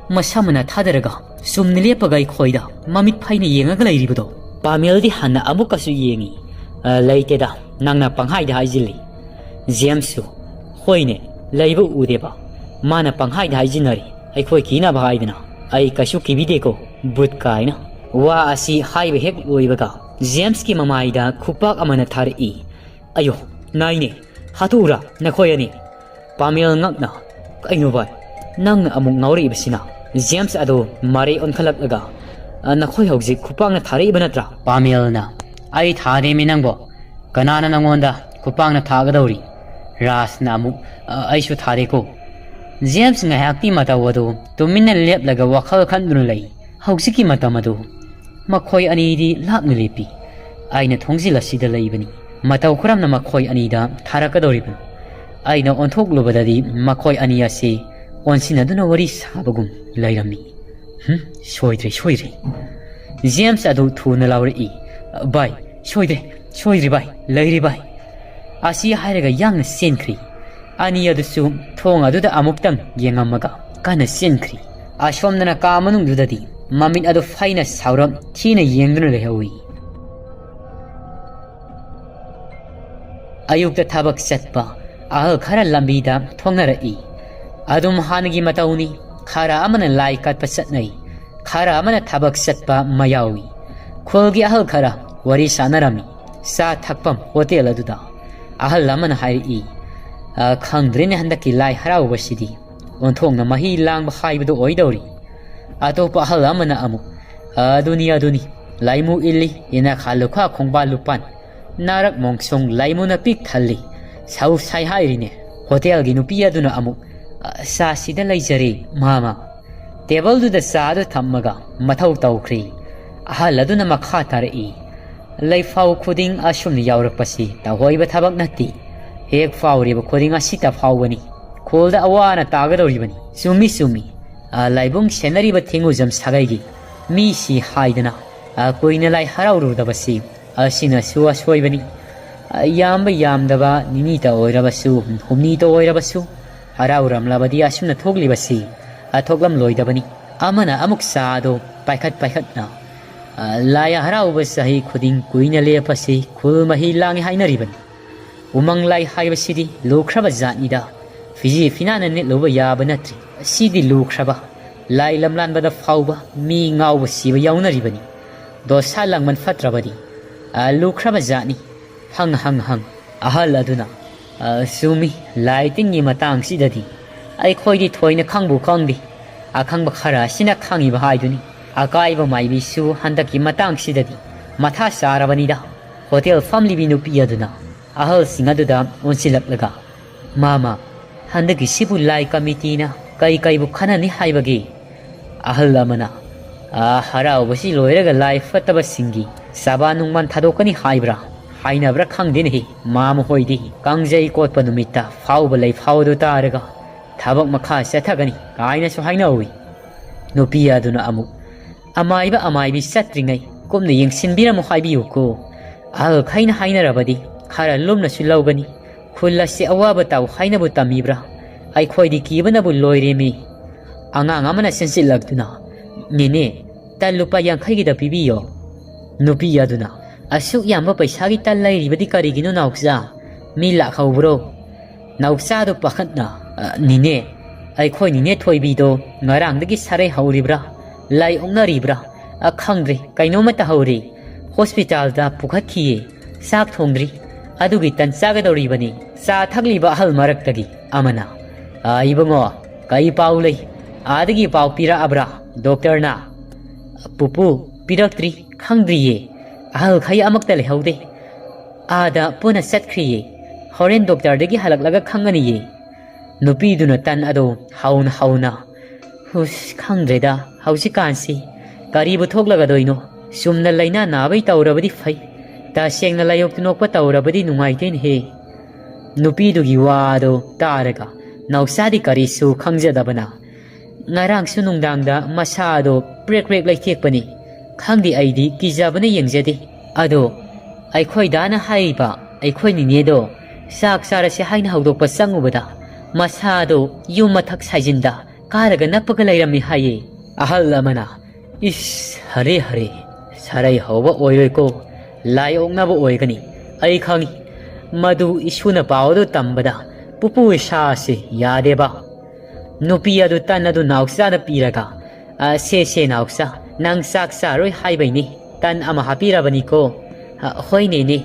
ꯃꯁꯥ ꯃꯅꯥ ꯊꯥꯗꯔꯒ ꯆꯨꯝꯅ ꯂꯦꯞꯄꯒ ꯑꯩꯈꯣꯏꯗ ꯃꯃꯤꯠ ꯐꯩꯅ ꯌꯦꯡꯉꯒ ꯂꯩꯔꯤꯕꯗꯣ?" ꯄꯥꯃꯦꯜꯗꯤ ꯍꯟꯅ ꯑꯃꯨꯛꯀꯁꯨ ꯌꯦꯡꯉꯤ꯫ "ꯑ, ꯂꯩꯇꯦꯗ, ꯅꯪꯅ ꯄꯪꯍꯥꯏꯗ ꯍꯥꯏꯖꯤꯜꯂꯤ꯫" ꯖꯦꯝꯁꯁꯨ, "ꯍꯣꯏꯅꯦ, ꯂꯩꯕ ꯎꯗꯦꯕ꯫ ꯃꯥꯅ ꯄꯪꯍꯥꯏꯗ ꯍꯥꯏꯖꯤꯟꯅꯔꯤ, ꯑꯩꯈꯣꯏ ꯀꯤꯅꯕ ꯍꯥꯏꯗꯅ꯫ ꯑꯩ ꯀꯩꯁꯨ ꯀꯤꯕꯤꯗꯦꯀꯣ, ꯕꯨꯠ ꯀꯥꯏꯅ꯫" ꯋꯥ ꯑꯁꯤ ꯍꯥꯏꯕ ꯍꯦꯛ ꯂꯣꯏꯕꯒ ꯖꯦꯝꯁꯀꯤ ꯃꯃꯥꯏꯗ ꯈꯨꯄꯥꯛ ꯑꯃꯅ ꯊꯥꯔꯛꯏ꯫ "ꯑꯌꯣ, ꯅꯥꯏꯅꯦ, ꯍꯥꯠꯇꯣꯛꯎꯔꯥ ꯅꯈꯣꯏ ꯑꯅꯤ?" ꯄꯥꯃꯦꯜ ꯉꯛꯅ, "ꯀꯩꯅꯣ ꯚꯥꯏ, ꯅꯪꯅ ꯑꯃꯨꯛ ꯉꯥꯎꯔꯛꯏꯕꯁꯤꯅ?" ꯖꯦꯝꯁ ꯑꯗꯣ ꯃꯔꯩ ꯑꯣꯟꯈꯠꯂꯛꯂꯒ, "ꯑ, ꯅꯈꯣꯏ ꯍꯧꯖꯤꯛ ꯈꯨꯄꯥꯛꯅ ꯊꯥꯔꯛꯏꯕ ꯅꯠꯇ꯭ꯔꯥ?" ꯄꯥꯃꯦꯜꯅ, "ꯑꯩ ꯊꯥꯗꯦꯃꯤ ꯅꯪꯕꯣ꯫ ꯀꯅꯥꯅ ꯅꯪꯉꯣꯟꯗ ꯈꯨꯄꯥꯛꯅ ꯊꯥꯒꯗꯧꯔꯤ?" ꯔꯥꯖꯅ ꯑꯃꯨꯛ, "ꯑ, ꯑꯩꯁꯨ ꯊꯥꯗꯦꯀꯣ꯫" ꯖꯦꯝꯁ ꯉꯥꯏꯍꯥꯛꯀꯤ ꯃꯇꯧ ꯑꯗꯨ ꯇꯨꯃꯤꯟꯅ ꯂꯦꯞꯂꯒ ꯋꯥꯈꯜ ꯈꯟꯗꯨꯅ ꯂꯩ꯫ ꯍꯧꯖꯤꯛꯀꯤ ꯃꯇꯝ ꯑꯗꯨ ꯃꯈꯣꯏ ꯑꯅꯤꯗꯤ ꯂꯥꯞꯅ ꯂꯦꯞꯄꯤ꯫ ꯑꯩꯅ ꯊꯣꯡꯖꯤꯜ ꯑꯁꯤꯗ ꯂꯩꯕꯅꯤ꯫ ꯃꯇꯧ ꯀꯔꯝꯅ ꯃꯈꯣꯏ ꯑꯅꯤꯗ ꯊꯥꯔꯛꯀꯗꯧꯔꯤꯕꯅꯣ? ꯑꯩꯅ ꯑꯣꯟꯊꯣꯛꯂꯨꯕꯗꯗꯤ ꯃꯈꯣꯏ ꯑꯅꯤ ꯑꯁꯤ ꯑꯣꯟꯁꯤꯟꯅꯗꯨꯅ ꯋꯥꯔꯤ ꯁꯥꯕꯒꯨꯝ ꯂꯩꯔꯝꯃꯤ꯫ ꯍꯨꯝ, ꯁꯣꯏꯗ꯭ꯔꯦ, ꯁꯣꯏꯗ꯭ꯔꯦ꯫ ꯖꯦꯝꯁ ꯑꯗꯨ ꯊꯨꯅ ꯂꯥꯎꯔꯛꯏ, "ꯚꯥꯏ, ꯁꯣꯏꯗ꯭ꯔꯦ, ꯁꯣꯏꯗ꯭ꯔꯦ ꯚꯥꯏ, ꯂꯩꯔꯦ ꯚꯥꯏ꯫" ꯑꯁꯤ ꯍꯥꯏꯔꯒ ꯌꯥꯡꯅ ꯆꯦꯟꯈ꯭ꯔꯤ꯫ ꯑꯅꯤ ꯑꯗꯨꯁꯨ ꯊꯣꯡ ꯑꯗꯨꯗ ꯑꯃꯨꯛꯇꯪ ꯌꯦꯡꯉꯝꯃꯒ ꯀꯟꯅ ꯆꯦꯟꯈ꯭ꯔꯤ꯫ ꯑꯁꯣꯝꯗꯅ ꯀꯥ ꯃꯅꯨꯡꯗꯨꯗꯗꯤ ꯃꯃꯤꯠ ꯑꯗꯨ ꯐꯩꯅ ꯁꯥꯎꯔꯞ ꯊꯤꯅ ꯌꯦꯡꯗꯨꯅ ꯂꯩꯍꯧꯏ꯫ ꯑꯌꯨꯛꯇ ꯊꯕꯛ ꯆꯠꯄ ꯑꯍꯜ ꯈꯔ ꯂꯝꯕꯤꯗ ꯊꯣꯡꯅꯔꯛꯏ꯫ ꯑꯗꯨꯝ ꯍꯥꯟꯅꯒꯤ ꯃꯇꯧꯅꯤ꯫ ꯈꯔ ꯑꯃꯅ ꯂꯥꯏ ꯀꯠꯄ ꯆꯠꯅꯩ, ꯈꯔ ꯑꯃꯅ ꯊꯕꯛ ꯆꯠꯄ ꯑꯃ ꯌꯥꯎꯏ꯫ ꯈꯨꯜꯒꯤ ꯑꯍꯜ ꯈꯔ ꯋꯥꯔꯤ ꯁꯥꯟꯅꯔꯝꯃꯤ ꯆꯥ ꯊꯛꯐꯝ ꯍꯣꯇꯦꯜ ꯑꯗꯨꯗ꯫ ꯑꯍꯜ ꯑꯃꯅ ꯍꯥꯏꯔꯛꯏ, "ꯑ, ꯈꯪꯗ꯭ꯔꯦꯅꯦ ꯍꯟꯗꯛꯀꯤ ꯂꯥꯏ ꯍꯔꯥꯎꯕꯁꯤꯗꯤ꯫ ꯑꯣꯟꯊꯣꯛꯅ ꯃꯍꯤ ꯂꯥꯡꯕ ꯍꯥꯏꯕꯗꯨ ꯑꯣꯏꯗꯧꯔꯤ꯫" ꯑꯇꯣꯞꯄ ꯑꯍꯜ ꯑꯃꯅ ꯑꯃꯨꯛ, "ꯑꯗꯨꯅꯤ, ꯑꯗꯨꯅꯤ, ꯂꯥꯏꯃꯨ ꯏꯜꯂꯤ, ꯏꯅꯥꯛ ꯈꯥ ꯂꯨꯈꯥ ꯈꯣꯡꯕꯥꯜ ꯂꯨꯄꯥꯟ, ꯅꯥꯔꯛ ꯃꯣꯡꯁꯣꯡ ꯂꯥꯏꯃꯨꯅ ꯄꯤꯛ ꯊꯜꯂꯤ, ꯁꯧ ꯁꯥꯏ ꯍꯥꯏꯔꯤꯅꯦ꯫" ꯍꯣꯇꯦꯜꯒꯤ ꯅꯨꯄꯤ ꯑꯗꯨꯅ ꯑꯃꯨꯛ, "ꯑ, ꯆꯥꯁꯤꯗ ꯂꯩꯖꯔꯦ, ꯃꯥꯃ꯫" ꯇꯦꯕꯜꯗꯨꯗ ꯆꯥ ꯑꯗꯨ ꯊꯝꯃꯒ ꯃꯊꯧ ꯇꯧꯈ꯭ꯔꯤ꯫ ꯑꯍꯜ ꯑꯗꯨꯅ ꯃꯈꯥ ꯇꯥꯔꯛꯏ, "ꯂꯩꯐꯥꯎ ꯈꯨꯗꯤꯡ ꯑꯁꯨꯝꯅ ꯌꯥꯎꯔꯛꯄꯁꯤ ꯇꯧꯍꯣꯏꯕ ꯊꯕꯛ ꯅꯠꯇꯦ꯫ ꯍꯦꯛ ꯐꯥꯎꯔꯤꯕ ꯈꯨꯗꯤꯡ ꯑꯁꯤꯇ ꯐꯥꯎꯕꯅꯤ꯫ ꯈꯣꯜꯗ ꯑꯋꯥꯅ ꯇꯥꯒꯗꯧꯔꯤꯕꯅꯤ꯫ ꯆꯨꯝꯃꯤ, ꯆꯨꯝꯃꯤ꯫ ꯑ, ꯂꯥꯏꯕꯨꯡ ꯁꯦꯟꯅꯔꯤꯕ ꯊꯦꯡꯉꯨꯖꯝ ꯁꯥꯒꯩꯒꯤ ꯃꯤꯁꯤ ꯍꯥꯏꯗꯅ, ꯑ, ꯀꯨꯏꯅ ꯂꯥꯏ ꯍꯔꯥꯎꯔꯨꯗꯕꯁꯤ ꯑꯁꯤꯅꯁꯨ ꯑꯁꯣꯏꯕꯅꯤ꯫ ꯑ, ꯌꯥꯝꯕ ꯌꯥꯝꯗꯕ ꯅꯤꯅꯤꯇ ꯑꯣꯏꯔꯕꯁꯨ, ꯍꯨꯝꯅꯤꯇ ꯑꯣꯏꯔꯕꯁꯨ, ꯍꯔꯥꯎꯔꯝꯂꯕꯗꯤ ꯑꯁꯨꯝꯅ ꯊꯣꯛꯂꯤꯕꯁꯤ, ꯑ, ꯊꯣꯛꯂꯝꯂꯣꯏꯗꯕꯅꯤ꯫ ꯑꯃꯅ ꯑꯃꯨꯛ ꯆꯥꯗꯣ ꯄꯥꯏꯈꯠ ꯄꯥꯏꯈꯠꯅ, ꯑ, ꯂꯥꯏ ꯍꯔꯥꯎꯕ ꯆꯍꯤ ꯈꯨꯗꯤꯡ ꯀꯨꯏꯅ ꯂꯦꯞꯄꯁꯤ ꯈꯨꯜ ꯃꯍꯤ ꯂꯥꯡꯉꯤ ꯍꯥꯏꯅꯔꯤꯕꯅꯤ꯫ ꯎꯃꯪ ꯂꯥꯏ ꯍꯥꯏꯕꯁꯤꯗꯤ ꯂꯨꯈ꯭ꯔꯕ ꯖꯥꯠꯅꯤꯗ꯫ ꯐꯤꯖꯤ ꯐꯤꯅꯥꯅ ꯅꯦꯠꯂꯨꯕ ꯌꯥꯕ ꯅꯠꯇ꯭ꯔꯤ꯫ ꯑꯁꯤꯗꯤ ꯂꯨꯈ꯭ꯔꯕ꯫ ꯂꯥꯏ ꯂꯝꯂꯥꯟꯕꯗ ꯐꯥꯎꯕ ꯃꯤ ꯉꯥꯎꯕ ꯁꯤꯕ ꯌꯥꯎꯅꯔꯤꯕꯅꯤ꯫ ꯗꯣꯁꯥ ꯂꯥꯡꯕꯟ ꯐꯠꯇ꯭ꯔꯕꯗꯤ, ꯑ, ꯂꯨꯈ꯭ꯔꯕ ꯖꯥꯠꯅꯤ꯫ ꯍꯪ, ꯍꯪ, ꯍꯪ꯫ ꯑꯍꯜ ꯑꯗꯨꯅ, "ꯑ, ꯆꯨꯝꯃꯤ, ꯂꯥꯏ ꯇꯤꯟꯒꯤ ꯃꯇꯥꯡꯁꯤꯗꯗꯤ ꯑꯩꯈꯣꯏꯗꯤ ꯊꯣꯏꯅ ꯈꯪꯕꯨ ꯈꯪꯗꯦ꯫ ꯑꯈꯪꯕ ꯈꯔ ꯑꯁꯤꯅ ꯈꯪꯉꯤꯕ ꯍꯥꯏꯗꯨꯅꯤ꯫ ꯑꯀꯥꯏꯕ ꯃꯥꯏꯕꯤꯁꯨ ꯍꯟꯗꯛꯀꯤ ꯃꯇꯥꯡꯁꯤꯗꯗꯤ ꯃꯊꯥ ꯁꯥꯔꯕꯅꯤꯗ"꯫ ꯍꯣꯇꯦꯜ ꯐꯝꯂꯤꯕꯤ ꯅꯨꯄꯤ ꯑꯗꯨꯅ ꯑꯍꯜꯁꯤꯡ ꯑꯗꯨꯗ ꯑꯣꯟꯁꯤꯜꯂꯛꯂꯒ, "ꯃꯥꯃ, ꯍꯟꯗꯛꯀꯤꯁꯤꯕꯨ ꯂꯥꯏ ꯀꯃꯤꯇꯤꯅ ꯀꯩ ꯀꯩꯕꯨ ꯈꯟꯅꯅꯤ ꯍꯥꯏꯕꯒꯦ?" ꯑꯍꯜ ꯑꯃꯅ, "ꯑ, ꯍꯔꯥꯎꯕꯁꯤ ꯂꯣꯏꯔꯒ ꯂꯥꯏ ꯐꯠꯇꯕꯁꯤꯡꯒꯤ ꯆꯥꯕꯥ ꯅꯨꯡꯕꯥꯟ ꯊꯥꯗꯣꯛꯀꯅꯤ ꯍꯥꯏꯕ꯭ꯔꯥ? ꯍꯥꯏꯅꯕ꯭ꯔꯥ ꯈꯪꯗꯦꯅꯦꯍꯦ꯫ ꯃꯥꯃ ꯍꯣꯏꯗꯤ ꯀꯥꯡꯖꯩ ꯀꯣꯠꯄ ꯅꯨꯃꯤꯠꯇ ꯐꯥꯎꯕ ꯂꯩꯐꯥꯎ ꯑꯗꯨ ꯇꯥꯔꯒ ꯊꯕꯛ ꯃꯈꯥ ꯆꯠꯊꯒꯅꯤ ꯀꯥꯏꯅꯁꯨ ꯍꯥꯏꯅꯍꯧꯏ"꯫ ꯅꯨꯄꯤ ꯑꯗꯨꯅ ꯑꯃꯨꯛ, "ꯑꯃꯥꯏꯕ ꯑꯃꯥꯏꯕꯤ ꯆꯠꯇ꯭ꯔꯤꯉꯩ ꯀꯨꯞꯅ ꯌꯦꯡꯁꯤꯟꯕꯤꯔꯝꯃꯨ ꯍꯥꯏꯕꯤꯌꯨꯀꯣ꯫ ꯑꯍꯜꯈꯩꯅ ꯍꯥꯏꯅꯔꯕꯗꯤ ꯈꯔ ꯂꯨꯝꯅꯁꯨ ꯂꯧꯒꯅꯤ꯫ ꯈꯨꯜ ꯑꯁꯤ ꯑꯋꯥꯕ ꯇꯥꯎ ꯍꯥꯏꯅꯕꯨ ꯇꯝꯃꯤꯕ꯭ꯔꯥ?" ꯑꯩꯈꯣꯏꯗꯤ ꯀꯤꯕꯅꯕꯨ ꯂꯣꯏꯔꯦꯃꯤ꯫ ꯑꯉꯥꯡ ꯑꯃꯅ ꯆꯦꯟꯁꯤꯜꯂꯛꯇꯨꯅ, "ꯅꯦꯅꯦ, ꯇꯟ ꯂꯨꯄꯥ ꯌꯥꯡꯈꯩꯒꯤꯗ ꯄꯤꯕꯤꯌꯣ"꯫ ꯅꯨꯄꯤ ꯑꯗꯨꯅ, "ꯑꯁꯨꯛ ꯌꯥꯝꯕ ꯄꯩꯁꯥꯒꯤ ꯇꯟ ꯂꯩꯔꯤꯕꯗꯤ ꯀꯔꯤꯒꯤꯅꯣ ꯅꯥꯎꯆꯥ? ꯃꯤ ꯂꯥꯛꯍꯧꯕ꯭ꯔꯣ?" ꯅꯥꯎꯆꯥꯗꯨ ꯄꯥꯈꯠꯅ, "ꯑ, ꯅꯦꯅꯦ, ꯑꯩꯈꯣꯏ ꯅꯦꯅꯦ ꯊꯣꯏꯕꯤꯗꯣ ꯉꯔꯥꯡꯗꯒꯤ ꯁꯥꯔꯩ ꯍꯧꯔꯤꯕ꯭ꯔꯥ? ꯂꯥꯏ ꯑꯣꯛꯅꯔꯤꯕ꯭ꯔꯥ? ꯑ, ꯈꯪꯗ꯭ꯔꯦ, ꯀꯩꯅꯣꯝꯃ ꯇꯧꯍꯧꯔꯦ꯫ ꯍꯣꯁꯄꯤꯇꯥꯜꯗ ꯄꯨꯈꯠꯈꯤꯌꯦ꯫ ꯆꯥꯛ ꯊꯣꯡꯗ꯭ꯔꯤ꯫ ꯑꯗꯨꯒꯤ ꯇꯟ ꯆꯥꯒꯗꯧꯔꯤꯕꯅꯤ"꯫ ꯆꯥ ꯊꯛꯂꯤꯕ ꯑꯍꯜ ꯃꯔꯛꯇꯒꯤ ꯑꯃꯅ, "ꯑ, ꯏꯕꯨꯡꯉꯣ, ꯀꯩ ꯄꯥꯎ ꯂꯩ? ꯑꯥꯗꯒꯤ ꯄꯥꯎ ꯄꯤꯔꯛꯑꯕ꯭ꯔꯥ ꯗꯣꯛꯇꯔꯅ?" "ꯄꯨꯄꯨ, ꯄꯤꯔꯛꯇ꯭ꯔꯤ, ꯈꯪꯗ꯭ꯔꯤꯌꯦ꯫ ꯑꯍꯜꯈꯩ ꯑꯃꯛꯇ ꯂꯩꯍꯧꯗꯦ꯫ ꯑꯥꯗ ꯄꯨꯟꯅ ꯆꯠꯈ꯭ꯔꯤꯌꯦ꯫ ꯍꯣꯔꯦꯟ ꯗꯣꯛꯇꯔꯗꯒꯤ ꯍꯜꯂꯛꯂꯒ ꯈꯪꯒꯅꯤꯌꯦ"꯫ ꯅꯨꯄꯤꯗꯨꯅ ꯇꯟ ꯑꯗꯨ ꯍꯧꯅ ꯍꯧꯅ, "ꯍꯨꯁ, ꯈꯪꯗ꯭ꯔꯦꯗ, ꯍꯧꯖꯤꯛꯀꯥꯟꯁꯤ ꯀꯔꯤꯕꯨ ꯊꯣꯛꯂꯒꯗꯣꯏꯅꯣ? ꯆꯨꯝꯅ ꯂꯥꯏꯅꯥ ꯅꯥꯕꯩ ꯇꯧꯔꯕꯗꯤ ꯐꯩ, ꯇꯁꯦꯡꯅ ꯂꯥꯏꯑꯣꯛꯇ ꯅꯣꯛꯄ ꯇꯧꯔꯕꯗꯤ ꯅꯨꯡꯉꯥꯏꯇꯦꯅꯦꯍꯦ"꯫ ꯅꯨꯄꯤꯗꯨꯒꯤ ꯋꯥꯗꯣ ꯇꯥꯔꯒ ꯅꯥꯎꯆꯥꯗꯤ ꯀꯔꯤꯁꯨ ꯈꯪꯖꯗꯕꯅ, ꯉꯔꯥꯡꯁꯨ ꯅꯨꯡꯗꯥꯡꯗ ꯃꯁꯥ ꯑꯗꯣ ꯄ꯭ꯔꯦꯛ ꯄ꯭ꯔꯦꯛ ꯂꯩꯊꯦꯛꯄꯅꯤ꯫ ꯈꯪꯗꯦ, ꯑꯩꯗꯤ ꯀꯤꯖꯕꯅ ꯌꯦꯡꯖꯗꯦ꯫ ꯑꯗꯣ ꯑꯩꯈꯣꯏ ꯗꯥꯅ ꯍꯥꯏꯔꯤꯕ ꯑꯩꯈꯣꯏ ꯅꯤꯅꯦꯗꯣ ꯆꯥꯛ ꯆꯥꯔꯁꯦ ꯍꯥꯏꯅ ꯍꯧꯗꯣꯛꯄ ꯆꯪꯉꯨꯕꯗ ꯃꯁꯥꯗꯣ ꯌꯨꯝ ꯃꯊꯛ ꯁꯥꯏꯖꯤꯟꯗ ꯀꯥꯔꯒ ꯅꯞꯄꯒ ꯂꯩꯔꯝꯃꯤ ꯍꯥꯏꯌꯦ꯫ ꯑꯍꯜ ꯑꯃꯅ, "ꯏꯁ, ꯍꯔꯦ ꯍꯔꯦ, ꯁꯥꯔꯩ ꯍꯧꯕ ꯑꯣꯏꯔꯣꯏꯀꯣ, ꯂꯥꯏ ꯑꯣꯛꯅꯕ ꯑꯣꯏꯒꯅꯤ꯫ ꯑꯩ ꯈꯪꯏ, ꯃꯗꯨ ꯏꯁꯨꯅ ꯄꯥꯎ ꯑꯗꯨ ꯇꯝꯕꯗ ꯄꯨꯄꯨ ꯏꯁꯥꯁꯤ ꯌꯥꯗꯦꯕ꯫ ꯅꯨꯄꯤ ꯑꯗꯨ ꯇꯟ ꯑꯗꯨ ꯅꯥꯎꯆꯥꯗ ꯄꯤꯔꯒ, 'ꯑ, ꯁꯦ, ꯁꯦ, ꯅꯥꯎꯆꯥ, ꯅꯪ ꯆꯥꯛ ꯆꯥꯔꯣꯏ ꯍꯥꯏꯕꯩꯅꯤ ꯇꯟ ꯑꯃ ꯍꯥꯞꯄꯤꯔꯕꯅꯤꯀꯣ.' 'ꯑ, ꯍꯣꯏꯅꯦꯅꯦ.'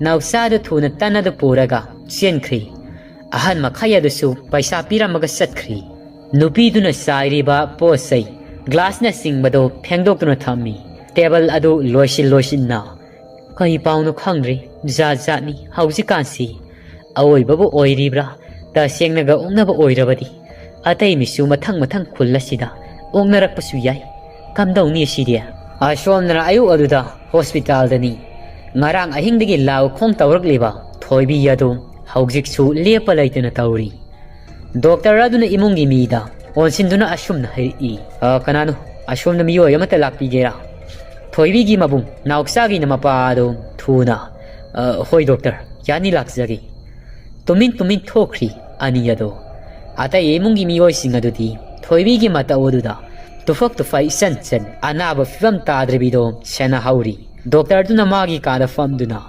ꯅꯥꯎꯆꯥꯗꯨ ꯊꯨꯅ ꯇꯟ ꯑꯗꯨ ꯄꯨꯔꯒ ꯆꯦꯟꯈ꯭ꯔꯤ꯫ ꯑꯍꯟ ꯃꯈꯩ ꯑꯗꯨꯁꯨ ꯄꯩꯁꯥ ꯄꯤꯔꯝꯃꯒ ꯆꯠꯈ꯭ꯔꯤ꯫ ꯅꯨꯄꯤꯗꯨꯅ ꯆꯥꯏꯔꯤꯕ ꯄꯣꯠ ꯆꯩ, ꯒ꯭ꯂꯥꯁꯅꯆꯤꯡꯕꯗꯣ ꯐꯦꯡꯗꯣꯛꯇꯨꯅ ꯊꯝꯃꯤ꯫ ꯇꯦꯕꯜ ꯑꯗꯨ ꯂꯣꯏꯁꯤꯟ ꯂꯣꯏꯁꯤꯟꯅ꯫ ꯀꯩ ꯄꯥꯎꯅꯣ ꯈꯪꯗ꯭ꯔꯤ, ꯖꯥꯠ ꯖꯥꯠꯅꯤ ꯍꯧꯖꯤꯛꯀꯥꯟꯁꯤ꯫ ꯑꯑꯣꯏꯕꯕꯨ ꯑꯣꯏꯔꯤꯕ꯭ꯔꯥ, ꯇꯁꯦꯡꯅꯒ ꯑꯣꯛꯅꯕ ꯑꯣꯏꯔꯕꯗꯤ? ꯑꯇꯩ ꯃꯤꯁꯨ ꯃꯊꯪ ꯃꯊꯪ ꯈꯨꯜ ꯑꯁꯤꯗ ꯑꯣꯛꯅꯔꯛꯄꯁꯨ ꯌꯥꯏ꯫ ꯀꯝꯗꯧꯅꯤ ꯑꯁꯤꯗꯤ? ꯑꯁꯣꯝꯗꯅ ꯑꯌꯨꯛ ꯑꯗꯨꯗ ꯍꯣꯁꯄꯤꯇꯥꯜꯗꯅꯤ꯫ ꯉꯔꯥꯡ ꯑꯍꯤꯡꯗꯒꯤ ꯂꯥꯎ ꯈꯣꯡ ꯇꯧꯔꯛꯂꯤꯕ ꯊꯣꯏꯕꯤ ꯑꯗꯨ ꯍꯧꯖꯤꯛꯁꯨ ꯂꯦꯞꯄ ꯂꯩꯇꯅ ꯇꯧꯔꯤ꯫ ꯗꯣꯛꯇꯔ ꯑꯗꯨꯅ ꯏꯃꯨꯡꯒꯤ ꯃꯤꯗ ꯑꯣꯟꯁꯤꯟꯗꯨꯅ ꯑꯁꯨꯝꯅ ꯍꯥꯏꯔꯛꯏ, "ꯑ, ꯀꯅꯥꯅꯣ? ꯑꯁꯣꯝꯗ ꯃꯤꯑꯣꯏ ꯑꯃꯠꯇ ꯂꯥꯛꯄꯤꯒꯦꯔꯥ?" ꯊꯣꯏꯕꯤꯒꯤ ꯃꯕꯨꯡ ꯅꯥꯎꯆꯥꯒꯤꯅ ꯃꯄꯥ ꯑꯗꯨ ꯊꯨꯅ, "ꯑ, ꯍꯣꯏ ꯗꯣꯛꯇꯔ, ꯌꯥꯅꯤ, ꯂꯥꯛꯆꯒꯦ"꯫ ꯇꯨꯃꯤꯟ ꯇꯨꯃꯤꯟ ꯊꯣꯛꯈ꯭ꯔꯤ ꯑꯅꯤ ꯑꯗꯣ꯫ ꯑꯇꯩ ꯏꯃꯨꯡꯒꯤ ꯃꯤꯑꯣꯏꯁꯤꯡ ꯑꯗꯨꯗꯤ ꯊꯣꯏꯕꯤꯒꯤ ꯃꯇꯧ ꯑꯗꯨꯗ ꯇꯨꯐꯛ ꯇꯨꯐꯛ ꯏꯆꯟ ꯆꯟ ꯑꯅꯥꯕ ꯐꯤꯕꯝ ꯇꯥꯗ꯭ꯔꯤꯕꯤꯗꯣ ꯁꯦꯟꯅꯍꯧꯔꯤ꯫ ꯗꯣꯛꯇꯔꯗꯨꯅ ꯃꯥꯒꯤ ꯀꯥꯗ ꯐꯝꯗꯨꯅ,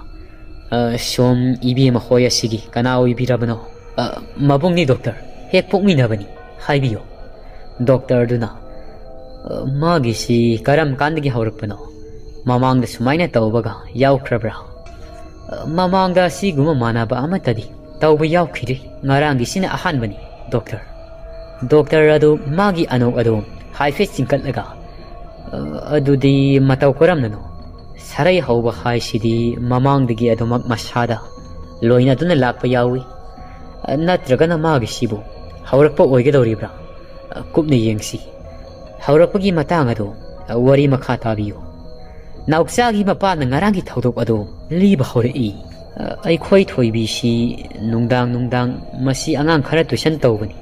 "ꯑ, ꯁꯣꯝ ꯏꯕꯦꯝꯃ ꯍꯣꯏ ꯑꯁꯤꯒꯤ ꯀꯅꯥ ꯑꯣꯏꯕꯤꯔꯕꯅꯣ?" "ꯑ, ꯃꯕꯨꯡꯅꯤ ꯗꯣꯛꯇꯔ, ꯍꯦꯛ ꯄꯣꯛꯃꯤꯟꯅꯕꯅꯤ, ꯍꯥꯏꯕꯤꯌꯨ"꯫ ꯗꯣꯛꯇꯔꯗꯨꯅ, "ꯑ, ꯃꯥꯒꯤꯁꯤ ꯀꯔꯝ ꯀꯥꯟꯗꯒꯤ ꯍꯧꯔꯛꯄꯅꯣ? ꯃꯃꯥꯡꯗ ꯁꯨꯃꯥꯏꯅ ꯇꯧꯕꯒ ꯌꯥꯎꯈ꯭ꯔꯕ꯭ꯔꯥ?" "ꯑ, ꯃꯃꯥꯡꯗ ꯑꯁꯤꯒꯨꯝꯕ ꯃꯥꯟꯅꯕ ꯑꯃꯠꯇꯗꯤ ꯇꯧꯕ ꯌꯥꯎꯈꯤꯗ꯭ꯔꯤ, ꯉꯔꯥꯡꯒꯤꯁꯤꯅ ꯑꯍꯥꯟꯕꯅꯤ, ꯗꯣꯛꯇꯔ"꯫ ꯗꯣꯛꯇꯔ ꯑꯗꯨ ꯃꯥꯒꯤ ꯑꯅꯣꯛ ꯑꯗꯨ ꯍꯥꯏꯐꯦꯠ ꯆꯤꯡꯈꯠꯂꯒ, "ꯑ, ꯑꯗꯨꯗꯤ ꯃꯇꯧ ꯀꯔꯝꯅꯅꯣ? ꯁꯥꯔꯩ ꯍꯧꯕ ꯍꯥꯏꯁꯤꯗꯤ ꯃꯃꯥꯡꯗꯒꯤ ꯑꯗꯨꯃꯛ ꯃꯁꯥꯗ ꯂꯣꯏꯅꯗꯨꯅ ꯂꯥꯛꯄ ꯌꯥꯎꯏ꯫ ꯑ, ꯅꯠꯇ꯭ꯔꯒꯅ ꯃꯥꯒꯤꯁꯤꯕꯨ ꯍꯧꯔꯛꯄ ꯑꯣꯏꯒꯗꯧꯔꯤꯕ꯭ꯔꯥ? ꯑ, ꯀꯨꯞꯅ ꯌꯦꯡꯁꯤ꯫ ꯍꯧꯔꯛꯄꯒꯤ ꯃꯇꯥꯡ ꯑꯗꯨ, ꯑ, ꯋꯥꯔꯤ ꯃꯈꯥ ꯇꯥꯕꯤꯌꯨ"꯫ ꯅꯥꯎꯆꯥꯒꯤ ꯃꯄꯥꯅ ꯉꯔꯥꯡꯒꯤ ꯊꯧꯗꯣꯛ ꯑꯗꯨ ꯂꯤꯕ ꯍꯧꯔꯛꯏ꯫ ꯑ, ꯑꯩꯈꯣꯏ ꯊꯣꯏꯕꯤꯁꯤ ꯅꯨꯡꯗꯥꯡ ꯅꯨꯡꯗꯥꯡ ꯃꯁꯤ ꯑꯉꯥꯡ ꯈꯔ tuition ꯇꯧꯕꯅꯤ꯫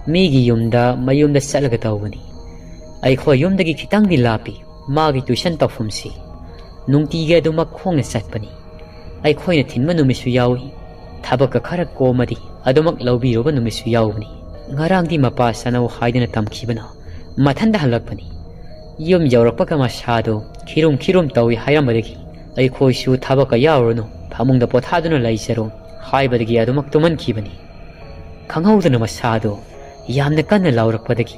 ꯃꯤꯒꯤ ꯌꯨꯝꯗ, ꯃꯌꯨꯝꯗ ꯆꯠꯂꯒ ꯇꯧꯕꯅꯤ꯫ ꯑꯩꯈꯣꯏ ꯌꯨꯝꯗꯒꯤ ꯈꯤꯇꯪꯗꯤ ꯂꯥꯞꯄꯤ꯫ ꯃꯥꯒꯤ tuition ꯇꯧꯐꯝꯁꯤ ꯅꯨꯡꯇꯤꯒꯤ ꯑꯗꯨꯃꯛ ꯈꯣꯡꯅ ꯆꯠꯄꯅꯤ꯫ ꯑꯩꯈꯣꯏꯅ ꯊꯤꯟꯕ ꯅꯨꯃꯤꯠꯁꯨ ꯌꯥꯎꯏ꯫ ꯊꯕꯛꯀ ꯈꯔ ꯀꯣꯝꯃꯗꯤ ꯑꯗꯨꯃꯛ ꯂꯧꯕꯤꯔꯨꯕ ꯅꯨꯃꯤꯠꯁꯨ ꯌꯥꯎꯕꯅꯤ꯫ ꯉꯔꯥꯡꯗꯤ ꯃꯄꯥ ꯆꯥꯅꯧ ꯍꯥꯏꯗꯨꯅ ꯇꯝꯈꯤꯕꯅ ꯃꯊꯟꯇ ꯍꯜꯂꯛꯄꯅꯤ꯫ ꯌꯨꯝ ꯌꯧꯔꯛꯄꯒ ꯃꯁꯥꯗꯣ ꯈꯤꯔꯨꯝ ꯈꯤꯔꯨꯝ ꯇꯧꯏ ꯍꯥꯏꯔꯝꯕꯗꯒꯤ ꯑꯩꯈꯣꯏꯁꯨ ꯊꯕꯛꯀ ꯌꯥꯎꯔꯨꯔꯅꯨ, ꯐꯃꯨꯡꯗ ꯄꯣꯊꯥꯗꯨꯅ ꯂꯩꯖꯔꯣ ꯍꯥꯏꯕꯗꯒꯤ ꯑꯗꯨꯃꯛ ꯇꯨꯝꯍꯟꯈꯤꯕꯅꯤ꯫ ꯈꯪꯍꯧꯗꯅ ꯃꯁꯥꯗꯣ ꯌꯥꯝꯅ ꯀꯟꯅ ꯂꯥꯎꯔꯛꯄꯗꯒꯤ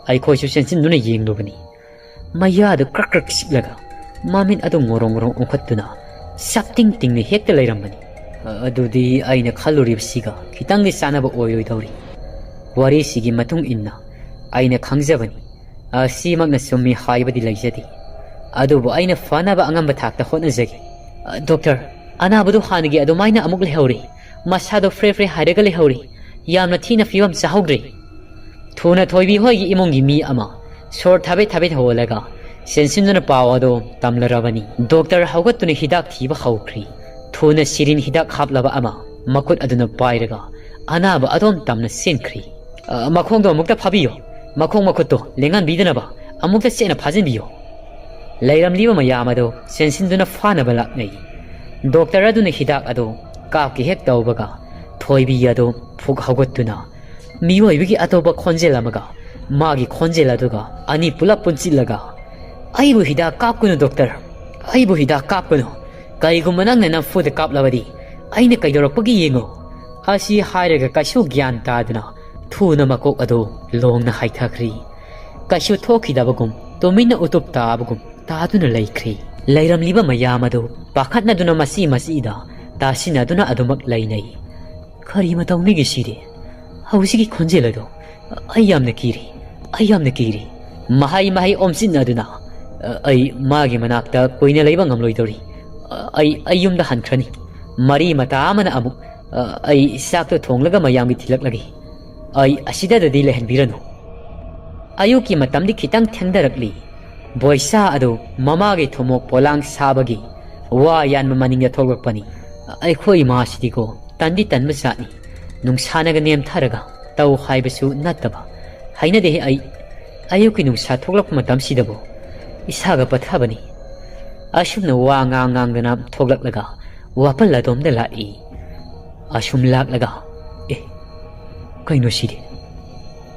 ꯑꯩꯈꯣꯏꯁꯨ ꯆꯦꯟꯁꯤꯟꯗꯨꯅ ꯌꯦꯡꯂꯨꯕꯅꯤ꯫ ꯃꯌꯥꯗꯨ ꯀ꯭ꯔꯛ ꯀ꯭ꯔꯛ ꯆꯤꯛꯂꯒ ꯃꯃꯤꯠ ꯑꯗꯨ ꯉꯣꯔꯣꯡ ꯉꯣꯔꯣꯡ ꯎꯪꯈꯠꯇꯨꯅ ꯁꯞꯇꯤꯡ ꯇꯤꯡꯅ ꯍꯦꯛꯇ ꯂꯩꯔꯝꯕꯅꯤ꯫ ꯑ-, ꯑꯗꯨꯗꯤ ꯑꯩꯅ ꯈꯜꯂꯨꯔꯤꯕꯁꯤꯒ ꯈꯤꯇꯪꯗꯤ ꯆꯥꯟꯅꯕ ꯑꯣꯏꯔꯣꯏꯗꯧꯔꯤ꯫ ꯋꯥꯔꯤꯁꯤꯒꯤ ꯃꯇꯨꯡ ꯏꯟꯅ ꯑꯩꯅ ꯈꯪꯖꯕꯅꯤ꯫ ꯑꯁꯤꯃꯛꯅ ꯆꯨꯝꯃꯤ ꯍꯥꯏꯕꯗꯤ ꯂꯩꯖꯗꯦ꯫ ꯑꯗꯨꯕꯨ ꯑꯩꯅ ꯐꯅꯕ ꯑꯉꯝꯕ ꯊꯥꯛꯇ ꯍꯣꯠꯅꯖꯒꯦ꯫ ꯑ, ꯗꯣꯛꯇꯔ, ꯑꯅꯥꯕꯗꯨ ꯍꯥꯟꯅꯒꯤ ꯑꯗꯨꯃꯥꯏꯅ ꯑꯃꯨꯛ ꯂꯩꯍꯧꯔꯦ꯫ ꯃꯁꯥꯗꯣ ꯐ꯭ꯔꯦ ꯐ꯭ꯔꯦ ꯍꯥꯏꯔꯒ ꯂꯩꯍꯧꯔꯦ꯫ ꯌꯥꯝꯅ ꯊꯤꯅ ꯐꯤꯕꯝ ꯆꯥꯍꯧꯗ꯭ꯔꯦ꯫ ꯊꯨꯅ ꯊꯣꯏꯕꯤ ꯍꯣꯏꯒꯤ ꯏꯃꯨꯡꯒꯤ ꯃꯤ ꯑꯃ ꯁꯣꯔ ꯊꯥꯕꯦꯠ ꯊꯥꯕꯦꯠ ꯍꯣꯜꯂꯒ ꯆꯦꯟꯁꯤꯟꯗꯨꯅ ꯄꯥꯎ ꯑꯗꯨ ꯇꯝꯂꯔꯕꯅꯤ꯫ ꯗꯣꯛꯇꯔ ꯍꯧꯒꯠꯇꯨꯅ ꯍꯤꯗꯥꯛ ꯊꯤꯕ ꯍꯧꯈ꯭ꯔꯤ꯫ ꯊꯨꯅ ꯁꯤꯔꯤꯟ ꯍꯤꯗꯥꯛ ꯍꯥꯞꯂꯕ ꯑꯃ ꯃꯈꯨꯠ ꯑꯗꯨꯅ ꯄꯥꯏꯔꯒ ꯑꯅꯥꯕ ꯑꯗꯣꯝ ꯇꯝꯅ ꯆꯦꯟꯈ꯭ꯔꯤ꯫ "ꯑ, ꯃꯈꯣꯡꯗꯣ ꯑꯃꯨꯛꯇ ꯐꯥꯕꯤꯌꯨ꯫ ꯃꯈꯣꯡ ꯃꯈꯨꯠꯇꯣ ꯂꯦꯡꯍꯟꯕꯤꯗꯅꯕ ꯑꯃꯨꯛꯇ ꯆꯦꯠꯅ ꯐꯥꯖꯤꯟꯕꯤꯌꯨ꯫" ꯂꯩꯔꯝꯂꯤꯕ ꯃꯌꯥꯝ ꯑꯗꯨ ꯆꯦꯟꯁꯤꯟꯗꯨꯅ ꯐꯥꯅꯕ ꯂꯥꯛꯅꯩ꯫ ꯗꯣꯛꯇꯔ ꯑꯗꯨꯅ ꯍꯤꯗꯥꯛ ꯑꯗꯨ ꯀꯥꯞꯀꯦ ꯍꯦꯛ ꯇꯧꯕꯒ ꯊꯣꯏꯕꯤ ꯑꯗꯨ ꯐꯨꯛ ꯍꯧꯒꯠꯇꯨꯅ ꯃꯤꯑꯣꯏꯕꯒꯤ ꯑꯇꯣꯞꯄ ꯈꯣꯟꯖꯦꯜ ꯑꯃꯒ ꯃꯥꯒꯤ ꯈꯣꯟꯖꯦꯜ ꯑꯗꯨꯒ ꯑꯅꯤ ꯄꯨꯂꯞ ꯄꯨꯟꯁꯤꯜꯂꯒ, "ꯑꯩꯕꯨ ꯍꯤꯗꯥꯛ ꯀꯥꯞꯀꯅꯨ, ꯗꯣꯛꯇꯔ꯫ ꯑꯩꯕꯨ ꯍꯤꯗꯥꯛ ꯀꯥꯞꯀꯅꯨ꯫ ꯀꯔꯤꯒꯨꯝꯕ ꯅꯪꯅ ꯅꯝꯐꯨꯗ ꯀꯥꯞꯂꯕꯗꯤ ꯑꯩꯅ ꯀꯩꯗꯧꯔꯛꯄꯒꯦ ꯌꯦꯡꯉꯨ꯫" ꯑꯁꯤ ꯍꯥꯏꯔꯒ ꯀꯩꯁꯨ ꯒ꯭ꯌꯥꯟ ꯇꯥꯗꯅ ꯊꯨꯅ ꯃꯀꯣꯛ ꯑꯗꯨ ꯂꯣꯡꯅ ꯍꯥꯏꯊꯈ꯭ꯔꯤ꯫ ꯀꯩꯁꯨ ꯊꯣꯛꯈꯤꯗꯕꯒꯨꯝ ꯇꯨꯃꯤꯟꯅ ꯎꯇꯨꯞ ꯇꯥꯕꯒꯨꯝ ꯇꯥꯗꯨꯅ ꯂꯩꯈ꯭ꯔꯤ꯫ ꯂꯩꯔꯝꯂꯤꯕ ꯃꯌꯥꯝ ꯑꯗꯨ ꯄꯥꯈꯠꯅꯗꯨꯅ ꯃꯆꯤ ꯃꯆꯤꯗ ꯇꯥꯁꯤꯟꯅꯗꯨꯅ ꯑꯗꯨꯃꯛ ꯂꯩꯅꯩ꯫ "ꯀꯔꯤ ꯃꯇꯧꯅꯤꯒꯦ ꯁꯤꯗꯤ? ꯍꯧꯖꯤꯛꯀꯤ ꯈꯣꯟꯖꯦꯜ ꯑꯗꯣ ꯑꯩ ꯌꯥꯝꯅ ꯀꯤꯔꯤ, ꯑꯩ ꯌꯥꯝꯅ ꯀꯤꯔꯤ꯫" ꯃꯍꯩ ꯃꯍꯩ ꯑꯣꯝꯁꯤꯟꯅꯗꯨꯅ, "ꯑ, ꯑꯩ ꯃꯥꯒꯤ ꯃꯅꯥꯛꯇ ꯀꯨꯏꯅ ꯂꯩꯕ ꯉꯝꯂꯣꯏꯗꯧꯔꯤ꯫ ꯑ, ꯑꯩ, ꯑꯩ ꯌꯨꯝꯗ ꯍꯟꯈ꯭ꯔꯅꯤ꯫ ꯃꯔꯤ ꯃꯇꯥ ꯑꯃꯅ ꯑꯃꯨꯛ, ꯑ, ꯑꯩ ꯆꯥꯛꯇꯣ ꯊꯣꯡꯂꯒ ꯃꯌꯥꯝꯒꯤ ꯊꯤꯜꯂꯛꯂꯒꯦ꯫ ꯑꯩ ꯑꯁꯤꯗꯗꯗꯤ ꯂꯩꯍꯟꯕꯤꯔꯅꯨ꯫" ꯑꯌꯨꯛꯀꯤ ꯃꯇꯝꯗꯤ ꯈꯤꯇꯪ ꯊꯦꯡꯊꯔꯛꯂꯤ꯫ ꯕꯣꯏꯁꯥ ꯑꯗꯨ ꯃꯃꯥꯒꯤ ꯊꯨꯝꯃꯣꯛ ꯄꯣꯂꯥꯡ ꯁꯥꯕꯒꯤ ꯋꯥ ꯌꯥꯟꯕ ꯃꯅꯤꯡꯗ ꯊꯣꯛꯂꯛꯄꯅꯤ꯫ ꯑꯩꯈꯣꯏ ꯏꯃꯥꯁꯤꯗꯤꯀꯣ, ꯇꯟꯗꯤ ꯇꯟꯕ ꯖꯥꯠꯅꯤ꯫ ꯅꯨꯡꯁꯥꯅꯒ ꯅꯦꯝꯊꯔꯒ ꯇꯧ ꯍꯥꯏꯕꯁꯨ ꯅꯠꯇꯕ꯫ ꯍꯩꯅꯗꯦꯍꯦ ꯑꯩ꯫ ꯑꯌꯨꯛꯀꯤ ꯅꯨꯡꯁꯥ ꯊꯣꯛꯂꯛꯄ ꯃꯇꯝꯁꯤꯗꯕꯨ ꯏꯁꯥꯒ ꯄꯠꯊꯕꯅꯤ꯫ ꯑꯁꯨꯝꯅ ꯋꯥ ꯉꯥꯡ ꯉꯥꯡꯗꯅ ꯊꯣꯛꯂꯛꯂꯒ ꯋꯥꯄꯜ ꯑꯗꯣꯝꯗ ꯂꯥꯛꯏ꯫ ꯑꯁꯨꯝ ꯂꯥꯛꯂꯒ, "ꯑꯦ, ꯀꯩꯅꯣ ꯁꯤꯗꯤ?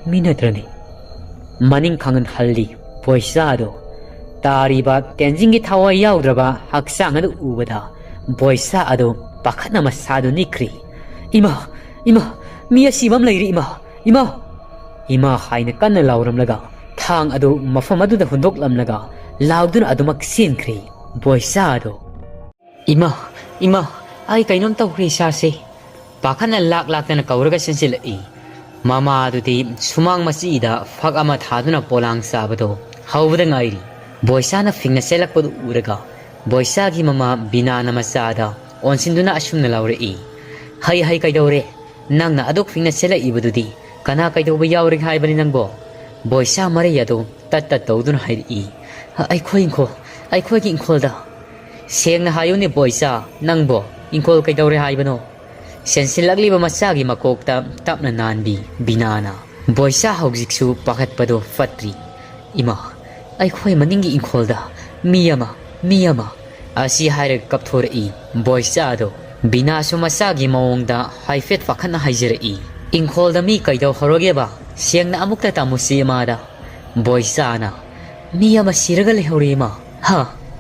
ꯃꯤ ꯅꯠꯇ꯭ꯔꯅꯦ?" ꯃꯅꯤꯡ ꯈꯪꯍꯟ ꯍꯜꯂꯤ ꯕꯣꯏꯆꯥ ꯑꯗꯣ꯫ ꯇꯥꯔꯤꯕ ꯇꯦꯟꯖꯤꯡꯒꯤ ꯊꯋꯥꯏ ꯌꯥꯎꯗ꯭ꯔꯕ ꯍꯛꯆꯥꯡ ꯑꯗꯨ ꯎꯕꯗ ꯕꯣꯏꯆꯥ ꯑꯗꯣ ꯄꯥꯈꯠꯅ ꯃꯁꯥꯗꯨ ꯅꯤꯛꯈ꯭ꯔꯤ꯫ "ꯏꯃꯥ, ꯏꯃꯥ, ꯃꯤ ꯑꯁꯤꯕ ꯑꯃ ꯂꯩꯔꯤ, ꯏꯃꯥ, ꯏꯃꯥ!" ꯏꯃꯥ ꯍꯥꯏꯅ ꯀꯟꯅ ꯂꯥꯎꯔꯝꯂꯒ ꯊꯥꯡ ꯑꯗꯨ ꯃꯐꯝ ꯑꯗꯨꯗ ꯍꯨꯟꯗꯣꯛꯂꯝꯂꯒ ꯂꯥꯎꯗꯨꯅ ꯑꯗꯨꯃꯛ ꯆꯦꯟꯈ꯭ꯔꯦ ꯕꯣꯏꯆꯥ ꯑꯗꯣ꯫ "ꯏꯃꯥ, ꯏꯃꯥ, ꯑꯩ ꯀꯩꯅꯣꯝ ꯇꯧꯈ꯭ꯔꯦ ꯏꯁꯥꯁꯦ!" ꯄꯥꯈꯠꯅ ꯂꯥꯛ ꯂꯥꯛꯇꯅ ꯀꯧꯔꯒ ꯆꯦꯟꯁꯤꯜꯂꯛꯏ꯫ ꯃꯃꯥꯗꯨꯗꯤ ꯁꯨꯃꯥꯡ ꯃꯆꯤꯗ ꯐꯛ ꯑꯃ ꯊꯥꯗꯨꯅ ꯄꯣꯂꯥꯡ ꯆꯥꯕꯗꯣ ꯍꯧꯕꯗ ꯉꯥꯏꯔꯤ꯫ ꯕꯣꯏꯆꯥꯅ ꯐꯤꯡꯅ ꯆꯦꯜꯂꯛꯄꯗꯨ ꯎꯔꯒ ꯕꯣꯏꯆꯥꯒꯤ ꯃꯃꯥ ꯕꯤꯅꯥꯅ ꯃꯆꯥꯗ ꯑꯣꯟꯁꯤꯟꯗꯨꯅ ꯑꯁꯨꯝꯅ ꯂꯥꯎꯔꯛꯏ, "ꯍꯩ, ꯍꯩ, ꯀꯩꯗꯧꯔꯦ? ꯅꯪꯅ ꯑꯗꯨꯛ ꯐꯤꯡꯅ ꯆꯦꯜꯂꯛꯏꯕꯗꯨꯗꯤ ꯀꯅꯥ ꯀꯩꯗꯧꯕ ꯌꯥꯎꯔꯒꯦ ꯍꯥꯏꯕꯅꯤ ꯅꯪꯕꯣ?" ꯕꯣꯏꯆꯥ ꯃꯔꯩ ꯑꯗꯨ ꯇꯠ ꯇꯠ ꯇꯧꯗꯨꯅ ꯍꯥꯏꯔꯛꯏ, "ꯑꯩꯈꯣꯏ ꯏꯪꯈꯣꯜ, ꯑꯩꯈꯣꯏꯒꯤ ꯏꯪꯈꯣꯜꯗ!" "ꯁꯦꯡꯅ ꯍꯥꯏꯌꯨꯅꯦ ꯕꯣꯏꯆꯥ, ꯅꯪꯕꯣ ꯏꯪꯈꯣꯜ ꯀꯩꯗꯧꯔꯦ ꯍꯥꯏꯕꯅꯣ?" ꯆꯦꯟꯁꯤꯜꯂꯛꯂꯤꯕ ꯃꯆꯥꯒꯤ ꯃꯀꯣꯛꯇ ꯇꯞꯅ ꯅꯥꯟꯕꯤ ꯕꯤꯅꯥꯅ꯫ ꯕꯣꯏꯆꯥ ꯍꯧꯖꯤꯛꯁꯨ ꯄꯥꯈꯠꯄꯗꯣ ꯐꯠꯇ꯭ꯔꯤ꯫ "ꯏꯃꯥ, ꯑꯩꯈꯣꯏ ꯃꯅꯤꯡꯒꯤ ꯏꯪꯈꯣꯜꯗ ꯃꯤ ꯑꯃ, ꯃꯤ ꯑꯃ!" ꯑꯁꯤ ꯍꯥꯏꯔꯒ ꯀꯞꯊꯣꯔꯛꯏ ꯕꯣꯏꯆꯥꯗꯣ꯫ ꯕꯤꯅꯥꯁꯨ ꯃꯆꯥꯒꯤ ꯃꯑꯣꯡꯗ ꯍꯥꯏꯐꯦꯠ ꯄꯥꯈꯠꯅ ꯍꯥꯏꯖꯔꯛꯏ, "ꯏꯪꯈꯣꯜꯗ ꯃꯤ ꯀꯩꯗꯧꯍꯧꯔꯒꯦꯕ? ꯁꯦꯡꯅ ꯑꯃꯨꯛꯇ ꯇꯝꯃꯨꯁꯤ ꯏꯃꯥꯗ!" ꯕꯣꯏꯆꯥꯅ, "ꯃꯤ ꯑꯃ ꯁꯤꯔꯒ ꯂꯩꯍꯧꯔꯦ ꯏꯃꯥ!" "ꯍꯥ?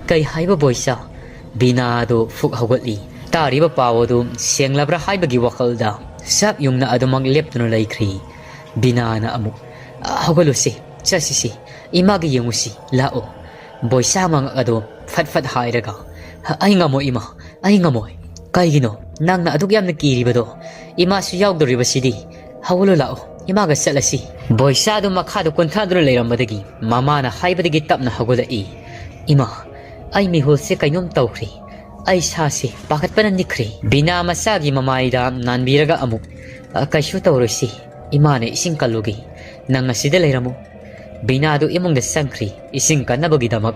ꯀꯩ ꯍꯥꯏꯕ ꯕꯣꯏꯆꯥ?" ꯕꯤꯅꯥꯗꯨ ꯐꯨꯛ ꯍꯧꯒꯠꯂꯤ꯫ ꯇꯥꯔꯤꯕ ꯄꯥꯎ ꯑꯗꯨ ꯁꯦꯡꯂꯕ꯭ꯔꯥ ꯍꯥꯏꯕꯒꯤ ꯋꯥꯈꯜꯗ ꯆꯞ ꯌꯨꯡꯅ ꯑꯗꯨꯃꯛ ꯂꯦꯞꯇꯨꯅ ꯂꯩꯈ꯭ꯔꯤ꯫ ꯕꯤꯅꯥꯅ ꯑꯃꯨꯛ, "ꯍꯧꯒꯠꯂꯨꯁꯤ, ꯆꯠꯁꯤꯁꯤ, ꯏꯃꯥꯒꯤ ꯌꯦꯡꯉꯨꯁꯤ, ꯂꯥꯛꯑꯣ!" ꯕꯣꯏꯆꯥ ꯃꯉꯛ ꯑꯗꯨ ꯐꯠ ꯐꯠ ꯍꯥꯏꯔꯒ, "ꯑꯩ ꯉꯝꯃꯣꯏ ꯏꯃꯥ, ꯑꯩ ꯉꯝꯃꯣꯏ!" "ꯀꯩꯒꯤꯅꯣ ꯅꯪꯅ ꯑꯗꯨꯛ ꯌꯥꯝꯅ ꯀꯤꯔꯤꯕꯗꯣ? ꯏꯃꯥꯁꯨ ꯌꯥꯎꯗꯧꯔꯤꯕꯁꯤꯗꯤ꯫ ꯍꯧꯒꯠꯂꯨ ꯂꯥꯛꯑꯣ, ꯏꯃꯥꯒ ꯆꯠꯂꯁꯤ!" ꯕꯣꯏꯆꯥꯗꯨ ꯃꯈꯥꯗ ꯀꯨꯟꯊꯗꯨꯅ ꯂꯩꯔꯝꯕꯗꯒꯤ ꯃꯃꯥꯅ ꯍꯥꯏꯕꯗꯒꯤ ꯇꯞꯅ ꯍꯧꯒꯠꯂꯛꯏ꯫ "ꯏꯃꯥ, ꯑꯩ ꯃꯤꯍꯨꯜꯁꯦ ꯀꯩꯅꯣꯝ ꯇꯧꯈ꯭ꯔꯦ꯫ ꯑꯩ ꯁꯥꯁꯦ ꯄꯥꯈꯠꯄꯅ ꯅꯤꯛꯈ꯭ꯔꯦ!" ꯕꯤꯅꯥ ꯃꯆꯥꯒꯤ ꯃꯃꯥꯏꯗ ꯅꯥꯟꯕꯤꯔꯒ ꯑꯃꯨꯛ, "ꯑ, ꯀꯩꯁꯨ ꯇꯧꯔꯣꯏꯁꯤ, ꯏꯃꯥꯅ ꯏꯁꯤꯡ ꯀꯜꯂꯨꯒꯦ꯫ ꯅꯪ ꯑꯁꯤꯗ ꯂꯩꯔꯝꯃꯨ!" ꯕꯤꯅꯥꯗꯨ ꯏꯃꯨꯡꯗ ꯆꯪꯈ꯭ꯔꯤ ꯏꯁꯤꯡ ꯀꯟꯅꯕꯒꯤꯗꯃꯛ꯫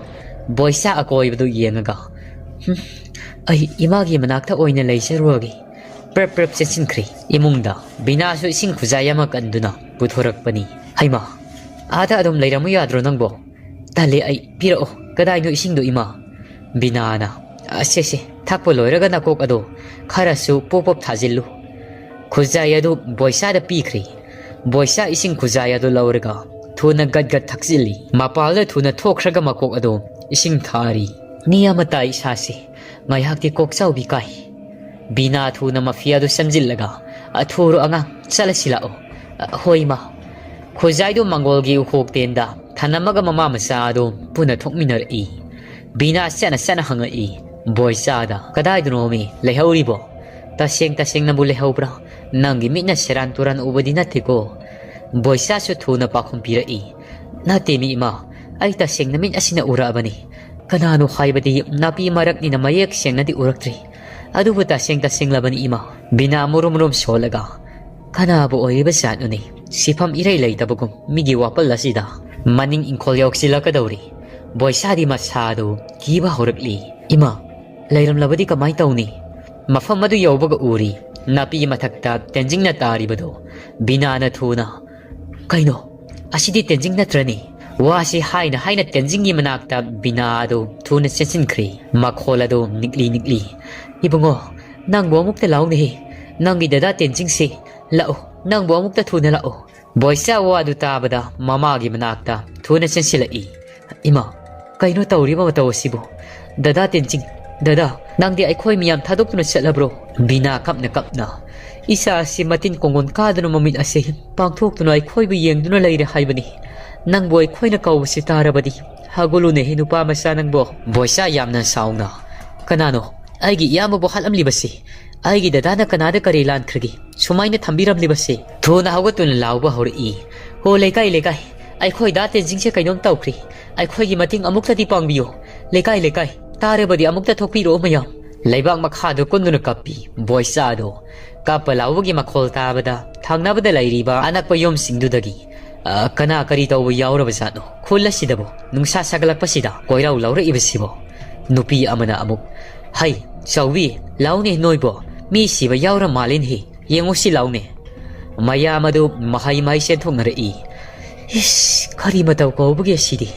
ꯕꯣꯏꯆꯥ ꯑꯀꯣꯏꯕꯗꯨ ꯌꯦꯡꯉꯒ, "ꯍꯨꯝ, "ꯑꯩ ꯏꯃꯥꯒꯤ ꯃꯅꯥꯛꯇ ꯑꯣꯏꯅ ꯂꯩꯖꯔꯨꯔꯒꯦ"꯫ ꯄ꯭ꯔꯞ ꯄ꯭ꯔꯞ ꯆꯦꯟꯁꯤꯟꯈ꯭ꯔꯦ꯫ ꯏꯃꯨꯡꯗ ꯕꯤꯅꯥꯁꯨ ꯏꯁꯤꯡ ꯈꯨꯖꯥꯏ ꯑꯃ ꯀꯟꯗꯨꯅ ꯄꯨꯊꯣꯔꯛꯄꯅꯤ꯫ "ꯍꯩꯃꯥ, ꯑꯥꯗ ꯑꯗꯨꯝ ꯂꯩꯔꯝꯃꯨ ꯌꯥꯗ꯭ꯔꯣ ꯅꯪꯕꯣ?" "ꯇꯜꯂꯦ ꯑꯩ, ꯄꯤꯔꯛꯑꯣ, ꯀꯗꯥꯏꯅꯣ ꯏꯁꯤꯡꯗꯣ ꯏꯃꯥ?" ꯕꯤꯅꯥꯅ, "ꯑꯁꯦ ꯁꯦ, ꯊꯛꯄ ꯂꯣꯏꯔꯒ ꯅꯀꯣꯛ ꯑꯗꯣ ꯈꯔꯁꯨ ꯄꯣꯞ ꯄꯣꯞ ꯊꯥꯖꯤꯜꯂꯨ"꯫ ꯈꯨꯖꯥꯏ ꯑꯗꯨ ꯕꯣꯏꯁꯥꯗ ꯄꯤꯈ꯭ꯔꯦ꯫ ꯕꯣꯏꯁꯥ ꯏꯁꯤꯡ ꯈꯨꯖꯥꯏ ꯑꯗꯨ ꯂꯧꯔꯒ ꯊꯨꯅ ꯒꯠ ꯒꯠ ꯊꯛꯆꯤꯜꯂꯤ꯫ ꯃꯄꯥꯜꯗ ꯊꯨꯅ ꯊꯣꯛꯈ꯭ꯔꯒ ꯃꯀꯣꯛ ꯑꯗꯨ ꯏꯁꯤꯡ ꯊꯥꯔꯤ꯫ "ꯅꯤ ꯑꯃ ꯇꯥꯏ ꯏꯁꯥꯁꯦ, ꯉꯥꯏꯍꯥꯛꯇꯤ ꯀꯣꯛ ꯆꯥꯎꯕꯤ ꯀꯥꯏ"꯫ ꯕꯤꯅꯥ ꯊꯨꯅ ꯃꯐꯤ ꯑꯗꯨ ꯁꯦꯝꯖꯤꯜꯂꯒ, "ꯑꯊꯨꯔꯣ ꯑꯉꯥꯡ, ꯆꯠꯂꯁꯤ ꯂꯥꯛꯑꯣ"꯫ "ꯑ, ꯍꯣꯏ ꯏꯃꯥ"꯫ ꯈꯨꯖꯥꯏꯗꯨ ꯃꯪꯒꯣꯜꯒꯤ ꯎꯈꯣꯛ ꯇꯦꯟꯗ ꯊꯅꯝꯃꯒ ꯃꯃꯥ ꯃꯆꯥ ꯑꯗꯨ ꯄꯨꯟꯅ ꯊꯣꯛꯃꯤꯟꯅꯔꯛꯏ꯫ ꯕꯤꯅꯥ ꯆꯠꯅ ꯆꯠꯅ ꯍꯪꯉꯛꯏ ꯕꯣꯏꯆꯥꯗ, "ꯀꯗꯥꯏꯗꯅꯣꯃꯤ ꯂꯩꯍꯧꯔꯤꯕꯣ? ꯇꯁꯦꯡ ꯇꯁꯦꯡꯅꯕꯨ ꯂꯩꯍꯧꯕ꯭ꯔꯥ? ꯅꯪꯒꯤ ꯃꯤꯠꯅ ꯁꯦꯔꯥꯟ ꯇꯨꯔꯥꯟ ꯎꯕꯗꯤ ꯅꯠꯇꯦꯀꯣ?" ꯕꯣꯏꯆꯥꯁꯨ ꯊꯨꯅ ꯄꯥꯎꯈꯨꯝ ꯄꯤꯔꯛꯏ, "ꯅꯠꯇꯦ ꯃꯤ ꯏꯃꯥ, ꯑꯩ ꯇꯁꯦꯡꯅ ꯃꯤꯠ ꯑꯁꯤꯅ ꯎꯔꯛꯑꯕꯅꯤ꯫ ꯀꯅꯥꯅꯣ ꯍꯥꯏꯕꯗꯤ ꯅꯥꯄꯤ ꯃꯔꯛꯅꯤꯅ ꯃꯌꯦꯛ ꯁꯦꯡꯅꯗꯤ ꯎꯔꯛꯇ꯭ꯔꯤ꯫ ꯑꯗꯨꯕꯨ ꯇꯁꯦꯡ ꯇꯁꯦꯡꯂꯕꯅꯤ ꯏꯃꯥ"꯫ ꯕꯤꯅꯥ ꯃꯨꯔꯨꯝ ꯃꯨꯔꯨꯝ ꯁꯣꯜꯂꯒ, "ꯀꯅꯥꯕꯨ ꯑꯣꯏꯔꯤꯕ ꯖꯥꯠꯅꯣꯅꯦ? ꯁꯤꯐꯝ ꯏꯔꯩ ꯂꯩꯇꯕꯒꯨꯝ ꯃꯤꯒꯤ ꯋꯥꯄꯜ ꯑꯁꯤꯗ"꯫ ꯃꯅꯤꯡ ꯏꯪꯈꯣꯜ ꯌꯧꯁꯤꯜꯂꯛꯀꯗꯧꯔꯤ꯫ ꯕꯣꯏꯁꯥꯗꯤ ꯃꯁꯥꯗꯨ ꯀꯤꯕ ꯍꯧꯔꯛꯂꯤ꯫ "ꯏꯃꯥ, ꯂꯩꯔꯝꯂꯕꯗꯤ ꯀꯃꯥꯏ ꯇꯧꯅꯤ?" ꯃꯐꯝ ꯑꯗꯨ ꯌꯧꯕꯒ ꯎꯔꯤ, ꯅꯥꯄꯤ ꯃꯊꯛꯇ ꯇꯦꯟꯖꯤꯡꯅ ꯇꯥꯔꯤꯕꯗꯨ꯫ ꯕꯤꯅꯥꯅ ꯊꯨꯅ, "ꯀꯩꯅꯣ? ꯑꯁꯤꯗꯤ ꯇꯦꯟꯖꯤꯡ ꯅꯠꯇ꯭ꯔꯅꯤ?" ꯋꯥꯁꯤ ꯍꯥꯏꯅ ꯍꯥꯏꯅ ꯇꯦꯟꯖꯤꯡꯒꯤ ꯃꯅꯥꯛꯇ ꯕꯤꯅꯥ ꯑꯗꯨ ꯊꯨꯅ ꯆꯦꯟꯁꯤꯟꯈ꯭ꯔꯤ꯫ ꯃꯈꯣꯜ ꯑꯗꯨ ꯅꯤꯛꯂꯤ ꯅꯤꯛꯂꯤ꯫ "ꯏꯕꯨꯡꯉꯣ, ꯅꯪꯕꯨ ꯑꯃꯨꯛꯇ ꯂꯥꯛꯎꯅꯦꯍꯦ꯫ ꯅꯪꯒꯤ ꯗꯗꯥ ꯇꯦꯟꯖꯤꯡꯁꯦ, ꯂꯥꯛꯎ, ꯅꯪꯕꯨ ꯑꯃꯨꯛꯇ ꯊꯨꯅ ꯂꯥꯛꯎ"꯫ ꯕꯣꯏꯆꯥ ꯋꯥꯗꯨ ꯇꯥꯕꯗ ꯃꯃꯥꯒꯤ ꯃꯅꯥꯛꯇ ꯊꯨꯅ ꯆꯦꯟꯁꯤꯜꯂꯛꯏ꯫ "ꯏꯃꯥ, ꯀꯩꯅꯣ ꯇꯧꯔꯤꯕ ꯃꯇꯧ ꯑꯁꯤꯕꯨ? ꯗꯗꯥ ꯇꯦꯟꯖꯤꯡ, ꯗꯗꯥ, ꯅꯪꯗꯤ ꯑꯩꯈꯣꯏ ꯃꯤꯌꯥꯝ ꯊꯥꯗꯣꯛꯇꯨꯅ ꯆꯠꯂꯕ꯭ꯔꯣ?" ꯕꯤꯅꯥ ꯀꯞꯅ ꯀꯞꯅ, "ꯏꯆꯥ ꯑꯁꯤ ꯃꯇꯤꯟ ꯀꯣꯡꯒꯣꯟ ꯀꯥꯗꯨꯅ ꯃꯃꯤꯠ ꯑꯁꯤ ꯄꯥꯡꯊꯣꯛꯇꯨꯅ ꯑꯩꯈꯣꯏꯕꯨ ꯌꯦꯡꯗꯨꯅ ꯂꯩꯔꯦ ꯍꯥꯏꯕꯅꯤ꯫ ꯅꯪꯕꯨ ꯑꯩꯈꯣꯏꯅ ꯀꯧꯕꯁꯤ ꯇꯥꯔꯕꯗꯤ ꯍꯧꯒꯠꯂꯨꯅꯦꯍꯦ ꯅꯨꯄꯥ ꯃꯆꯥ ꯅꯪꯕꯣ"꯫ ꯕꯣꯏꯆꯥ ꯌꯥꯝꯅ ꯁꯥꯎꯅ, "ꯀꯅꯥꯅꯣ ꯑꯩꯒꯤ ꯏꯌꯥꯝꯕꯕꯨ ꯍꯥꯠꯂꯝꯂꯤꯕꯁꯤ? ꯑꯩꯒꯤ ꯗꯗꯥꯅ ꯀꯅꯥꯗ ꯀꯔꯤ ꯂꯥꯟꯈ꯭ꯔꯒꯦ ꯁꯨꯃꯥꯏꯅ ꯊꯝꯕꯤꯔꯝꯂꯤꯕꯁꯤ?" ꯊꯨꯅ ꯍꯧꯒꯠꯇꯨꯅ ꯂꯥꯎꯕ ꯍꯧꯔꯛꯏ꯫ "ꯍꯣ ꯂꯩꯀꯥꯏ, ꯂꯩꯀꯥꯏ, ꯑꯩꯈꯣꯏ ꯗꯥ ꯇꯦꯟꯖꯤꯡꯁꯦ ꯀꯩꯅꯣꯝ ꯇꯧꯈ꯭ꯔꯦ꯫ ꯑꯩꯈꯣꯏꯒꯤ ꯃꯇꯦꯡ ꯑꯃꯨꯛꯇꯗꯤ ꯄꯥꯡꯕꯤꯌꯨ꯫ ꯂꯩꯀꯥꯏ, ꯂꯩꯀꯥꯏ, ꯇꯥꯔꯕꯗꯤ ꯑꯃꯨꯛꯇ ꯊꯣꯛꯄꯤꯔꯛꯑꯣ ꯃꯌꯥꯝ"꯫ ꯂꯩꯕꯥꯛ ꯃꯈꯥꯗ ꯀꯨꯟꯗꯨꯅ ꯀꯞꯄꯤ꯫ ꯕꯣꯏꯆꯥꯗꯣ ꯀꯞꯄ ꯂꯥꯎꯕꯒꯤ ꯃꯈꯣꯜ ꯇꯥꯕꯗ ꯊꯪꯅꯕꯗ ꯂꯩꯔꯤꯕ ꯑꯅꯛꯄ ꯌꯨꯝꯁꯤꯡꯗꯨꯗꯒꯤ, "ꯑ, ꯀꯅꯥ ꯀꯔꯤ ꯇꯧꯕ ꯌꯥꯎꯔꯕ ꯖꯥꯠꯅꯣ? ꯈꯨꯜ ꯑꯁꯤꯗꯕꯨ ꯅꯨꯡꯁꯥ ꯁꯥꯒꯠꯂꯛꯄꯁꯤꯗ ꯀꯣꯏꯔꯥꯎ ꯂꯥꯎꯔꯛꯏꯕꯁꯤꯕꯣ?" ꯅꯨꯄꯤ ꯑꯃꯅ ꯑꯃꯨꯛ, "ꯍꯩ, ꯆꯥꯎꯕꯤ, ꯂꯥꯎꯅꯦ ꯅꯣꯏꯕꯣ, ꯃꯤ ꯁꯤꯕ ꯌꯥꯎꯔ ꯃꯥꯜꯂꯦꯅꯦꯍꯦ, ꯌꯦꯡꯉꯨꯁꯤ ꯂꯥꯎꯅꯦ"꯫ ꯃꯌꯥꯝ ꯑꯗꯨ ꯃꯍꯩ ꯃꯍꯩ ꯆꯦꯟꯊꯣꯛꯅꯔꯛꯏ꯫ "ꯏꯁ, ꯀꯔꯤ ꯃꯇꯧ ꯀꯧꯕꯒꯦ ꯁꯤꯗꯤ?